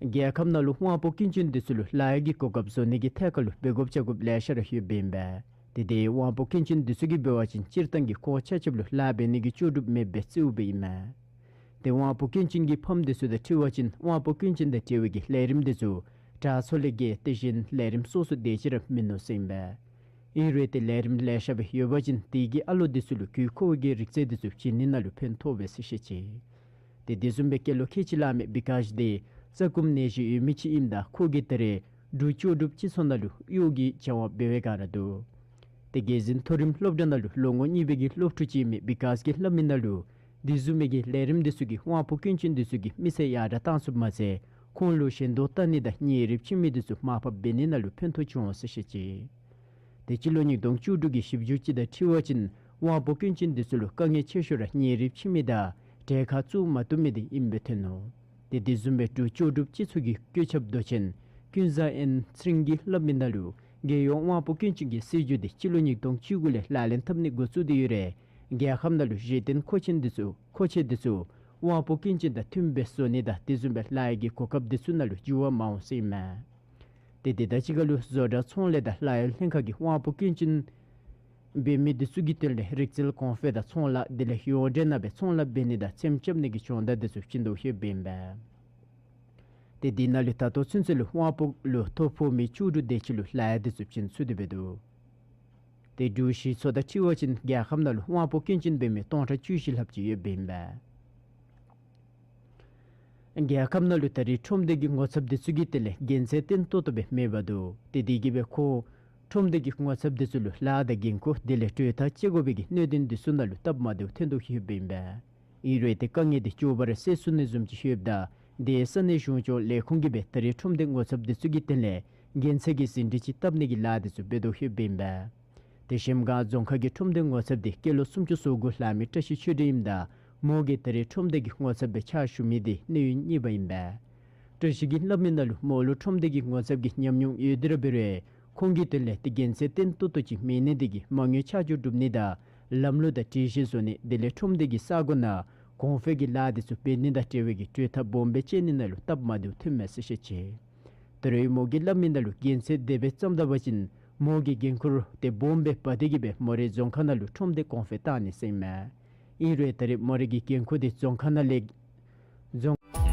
རྒྱལ་ཁབ་ནང་ལུ་དབང་པོ་སྐྱོན་ཅན་འདི་ཚུ་ལུ་ལཱ་གཡོག་གི་གོ་སྐབས་བཟོ་ནི་གི་ཐད་ཁར་ལུ་འབད་དགོཔ་བྱ་དགོཔ་ལེ་ཤ་ར་ཡོདཔ་ཨིན་པས། ཏེ་དེ་དབང་པོ་སྐྱོན་ཅན་འདི་ཚུ་གིས་འབད་བ་ཅིན་སྤྱིར་བཏང་གི་ཁོང་ཆ་ཁྱབ་ལུ་ལཱ་འབད་ནི་གི་ལྕོགས་གྲུབ་མེདཔ་སྦེ་བརྩིཝ་སྦེ་ཨིན་མས། ཏེ་དབང་པོ་སྐྱོན་ཅན་གྱི་ཕམ་འདི་ཚུ་དང་འཁྲིལ་བ་ཅིན་དབང་པོ་སྐྱོན་ཅན་དང་འབྲེལ་བའི་གི་ལས་རིམ་འདི་ཚུ་དྲག་ཚོགས་ལས་བརྒལ་ཏེ་གཞན་ལས་རིམ་སོ་སོ་དེ་ཅིག་ར་མིན་ནུག་ཟེར་ཨིན་པས། ཨིན་རུང་ཏེ་ལས་རིམ་ལེ་ཤ་སྦེ་ཡོད་པ་ཅིན་དེ་གིས་ཨ་ལོ་འདི་ཚུ་ལུ་དགོས་མཁོ་བའི་གི་རིག་རྩལ་འདི་ཚུ་བྱིན་ནི་ནང་ལུ་ཕན་ཐོགས་པས་ཟེར་བཤད་ཅི། ཏེ་དེ་བཟུམ་སྦེ་སྐྱེས་ལོ་ཁལ་གཅིག་ལང་མི་བི་ཀཱཤ་འདི་རྩ་སྐུམ་ནད་གཞི་ཡོད་མི་ཅིག་ཨིནམ་ད་ཁོ་གིས་ད་རེས་འབྲུག་ལྕོགས་གྲུབ་སྤྱི་ཚོགས་ནང་ལུ་གཡོག་གི་བྱ་བ་འབད་བའི་བསྒང་ར་འདུག། ཏེ་རྒྱལ་འཛིན་མཐོ་རིམ་སློབ་གྲྭ་ནང་ལུ་ལོ་ངོ་གཉིས་པའི་གི་སློབ་ཕྲུག་ཅིག་ཨིན་མི་བི་ཀཱཤ་གིས་སླབ་མི་ནང་ལུ་དེ་བཟུམ་མའི་གི་ལས་རིམ་འདི་ཚུ་གིས་དབང་པོ་སྐྱོན་ཅན་འདི་ཚུ་གི་མི་ཚེ་ཡར་དྲག་བཏང་ཚུགསཔ་མ་ཚད་ཁོང་ལུ་ཞེན་མདོག་བལྟ་ནི་དང་ཉེ་རིབ་ཕྱེ་མི་འདི་ཚུ་མར་ཕབ་འབད་ནི་ནང་ལུ་ཕན་ཐོགས་འབྱུང་ཟེར་བཤད་ཅི། ཏེ་སྤྱི་ལོ་ཉིས་སྟོང་བཅུ་དྲུག་གི་ཞིབ་འཇུག་ཅིག་དང་འཁྲིལ་བ་ཅིན་དབང་པོ་སྐྱོན་ཅན་འདི་ཚུ་ལུ་དཀའ་ངལ་ཆེ་ཤོས་ར་ཉེ་རིབ་ཕྱེ་མི་དང་གྲལ་ཁར་བཙུགས་མ་བཏུབ་མི་འདི་ཨིནམ་སྦེ་ཐོན་ནུག། ཏེ་དེ་བཟུམ་སྦེ་འབྲུག་ལྕོགས་གྲུབ་སྤྱི་ཚོགས་ཀྱི་བཀོད་ཁྱབ་མདོ་ཆེན་ཀུན་བཟང་ཨེན་ཚེ་རིང་གིས་སླབ་མི་ནང་ལུ་རྒྱལ་ཡོངས་དབང་པོ་སྐྱོན་ཅན་གྱི་སྲིད་བྱུས་འདི་སྤྱི་ལོ་ཉིས་སྟོང་བཅུ་དགུ་ལས་ལག་ལེན་འཐབ་ནི་འགོ་བཙུགས་ཏེ་ཡོད་རུང་རྒྱལ་ཁབ་ནང་ལུ་གཞི་རྟེན་མཁོ་ཆེན་འདི་ཚུ་མཁོ་ཆེ་འདི་ཚུ་དབང་པོ་སྐྱོན་ཅན་དང་མཐུནམ་སྦེ་བཟོ་ནི་དང་དེ་བཟུམ་སྦེ་ལཱ་གཡོག་གི་གོ་སྐབས་འདི་ཚུ་ནང་ལུ་འགྱུར་བ་མ་འོང་ཟེར་ཨིན་མས། ཏེ་དེ་དང་གཅིག་ཁར་ལུ་བཟོ་གྲྭ་ཚོང་ལས་དང་ལཱ་གཡོག་ལྷན་ཁག་གིས་དབང་པོ་སྐྱོན་ཅན་འབད་མི་འདི་ཚུ་གི་དོན་ལས་རིག་རྩལ་གོང་འཕེལ་དང་ཚོང་ལཱ་དེ་ལས་ཡོངས་འབྲེལ་ནང་སྦེ་ཚོང་ལཱ་འབད་ནི་དང་ཚེམ་རྐྱབ་ནི་གི་སྦྱོང་བརྡར་འདི་ཚུ་བྱིན་དོ་ཡོདཔ་ཨིན་པས། ཏེ་དེ་ནང་ལུ་ད་ལྟོ་ཚུན་ཚོད་ལུ་དབང་པོ་ལུ་ཐོ་ཕོག་མི་བཅུ་དྲུག་དེ་ཅིག་ལུ་ལཱ་གཡོག་འདི་ཚུ་བྱིན་ཚུགས་ཏེ་འབད་འདུག། ཏེ་འབྲུག་གཞིས་ཚོགས་དང་འཁྲིལ་བ་ཅིན་རྒྱལ་ཁབ་ནང་ལུ་དབང་པོ་སྐྱོན་ཅན་འབད་མི་སྟོང་ཕྲག་བཅུ་བཞི་ལྷགཔ་ཅིག་ཡོདཔ་ཨིན་པས། རྒྱལ་ཁབ་ནང་ལུ་ད་རེས་ཁྲོམ་སྡེ་གི་ངོ་ཚབ་འདི་ཚུ་གི་དོན་ལས་དགེ་མཚན་བརྟན་ཏོག་ཏོ་སྦེ་མེདཔ་འདུག། ཏེ་དེ་གིས་སྦེ་ཁོང་ཁྲོམ་སྡེ་གི་ངོ་ཚབ་འདི་ཚུ་ལུ་ལཱ་དང་འགན་ཁུར་དེ་ལས་གྲོས་ཐག་བཅད་དགོ་པའི་གི་གནད་དོན་འདི་ཚུ་ནང་ལུ་སྟབས་མ་བདེཝ་ཐོན་དོ་ཡོདཔ་ཨིན་པས། ཨིན་རུང་ཏེ་དཀའ་ངལ་འདི་མགྱོགས་པ་ར་སེལ་ཚུགས་ནི་བཟུམ་ཅིག་ཡོདཔ་ད་དེ་ས་གནས་གཞུང་སྐྱོང་ལས་ཁུངས་ཀྱིས་སྦེ་ད་རེས་ཁྲོམ་སྡེ་ངོ་ཚབ་འདི་ཚུ་གི་དོན་ལས་དགེ་མཚན་གྱི་ཟིན་བྲིས་ཅིག་བཏབ་ནི་གི་ལཱ་འདི་ཚུ་འབད་དོ་ཡོདཔ་ཨིན་པས། ཏེ་གཞལམ་སྒང་རྫོང་ཁག་གི་ཁྲོམ་སྡེ་ངོ་ཚབ་འདི་སྐྱེས་ལོ་སུམ་ཅུ་སོ་དགུ་ལང་མི་བཀྲ་ཤིས་ཆོས་སྒྲོན་ཨིནམ་ད་མོ་གིས་ད་རེས་ཁྲོམ་སྡེ་གི་ངོ་ཚབ་སྦེ་ཕྱག་ཞུ་མི་འདི་གནས་ཡུན་གཉིས་པ་ཨིན་པས། བཀྲ་ཤིས་ཀྱིས་སླབ་མི་ནང་ལུ་མོ་ལུ་ཁྲོམ་སྡེ་གི་ངོ་ཚབ་ཀྱི་ཉམས་མྱོང་ཡོད་དེ་ར་འབད་རུང་ཁོང་གི་དོན་ལས་ཏེ་དགེ་མཚན་བརྟན་ཏོག་ཏོ་ཅིག་མེད་ནི་འདི་གིས་མ་དངུལ་ཆ་འཇོག་སྒྲུབ་ནི་དང་ལམ་ལུགས་དང་སྒྲིག་གཞི་བཟོ་ནི་དེ་ལས་ཁྲོམ་སྡེ་གི་ས་གོ་ནང་གོང་འཕེལ་གྱི་ལཱ་འདི་ཚུ་འབད་ནི་དང་འབྲེལ་བའི་གི་གྲོས་ཐག་སྦོམ་སྦེ་བཅད་ནི་ནང་ལུ་སྟབས་མ་བདེཝ་ཐོནམ་མས་ཟེར་བཤད་ཅི། ད་རེས་མོ་གིས་སླབ་མི་ནང་ལུ་དགེ་མཚན་དེ་སྦེ་བརྩམ་ད་པ་ཅིན་མོ་གི་འགན་ཁུར་དེ་སྦོམ་སྦེ་འབག་སྟེ་གིས་སྦེ་མོ་རའི་རྫོང་ཁག་ནང་ལུ་ཁྲོམ་སྡེ་གོང་འཕེལ་བཏང་ནི་ཟེར་ཨིན་མས། ཨིན་རུང་ད་རེས་མོ་རའི་གི་འགན་ཁུར་དེ་རྫོང་ཁག་ནང་ལས་རྫོང་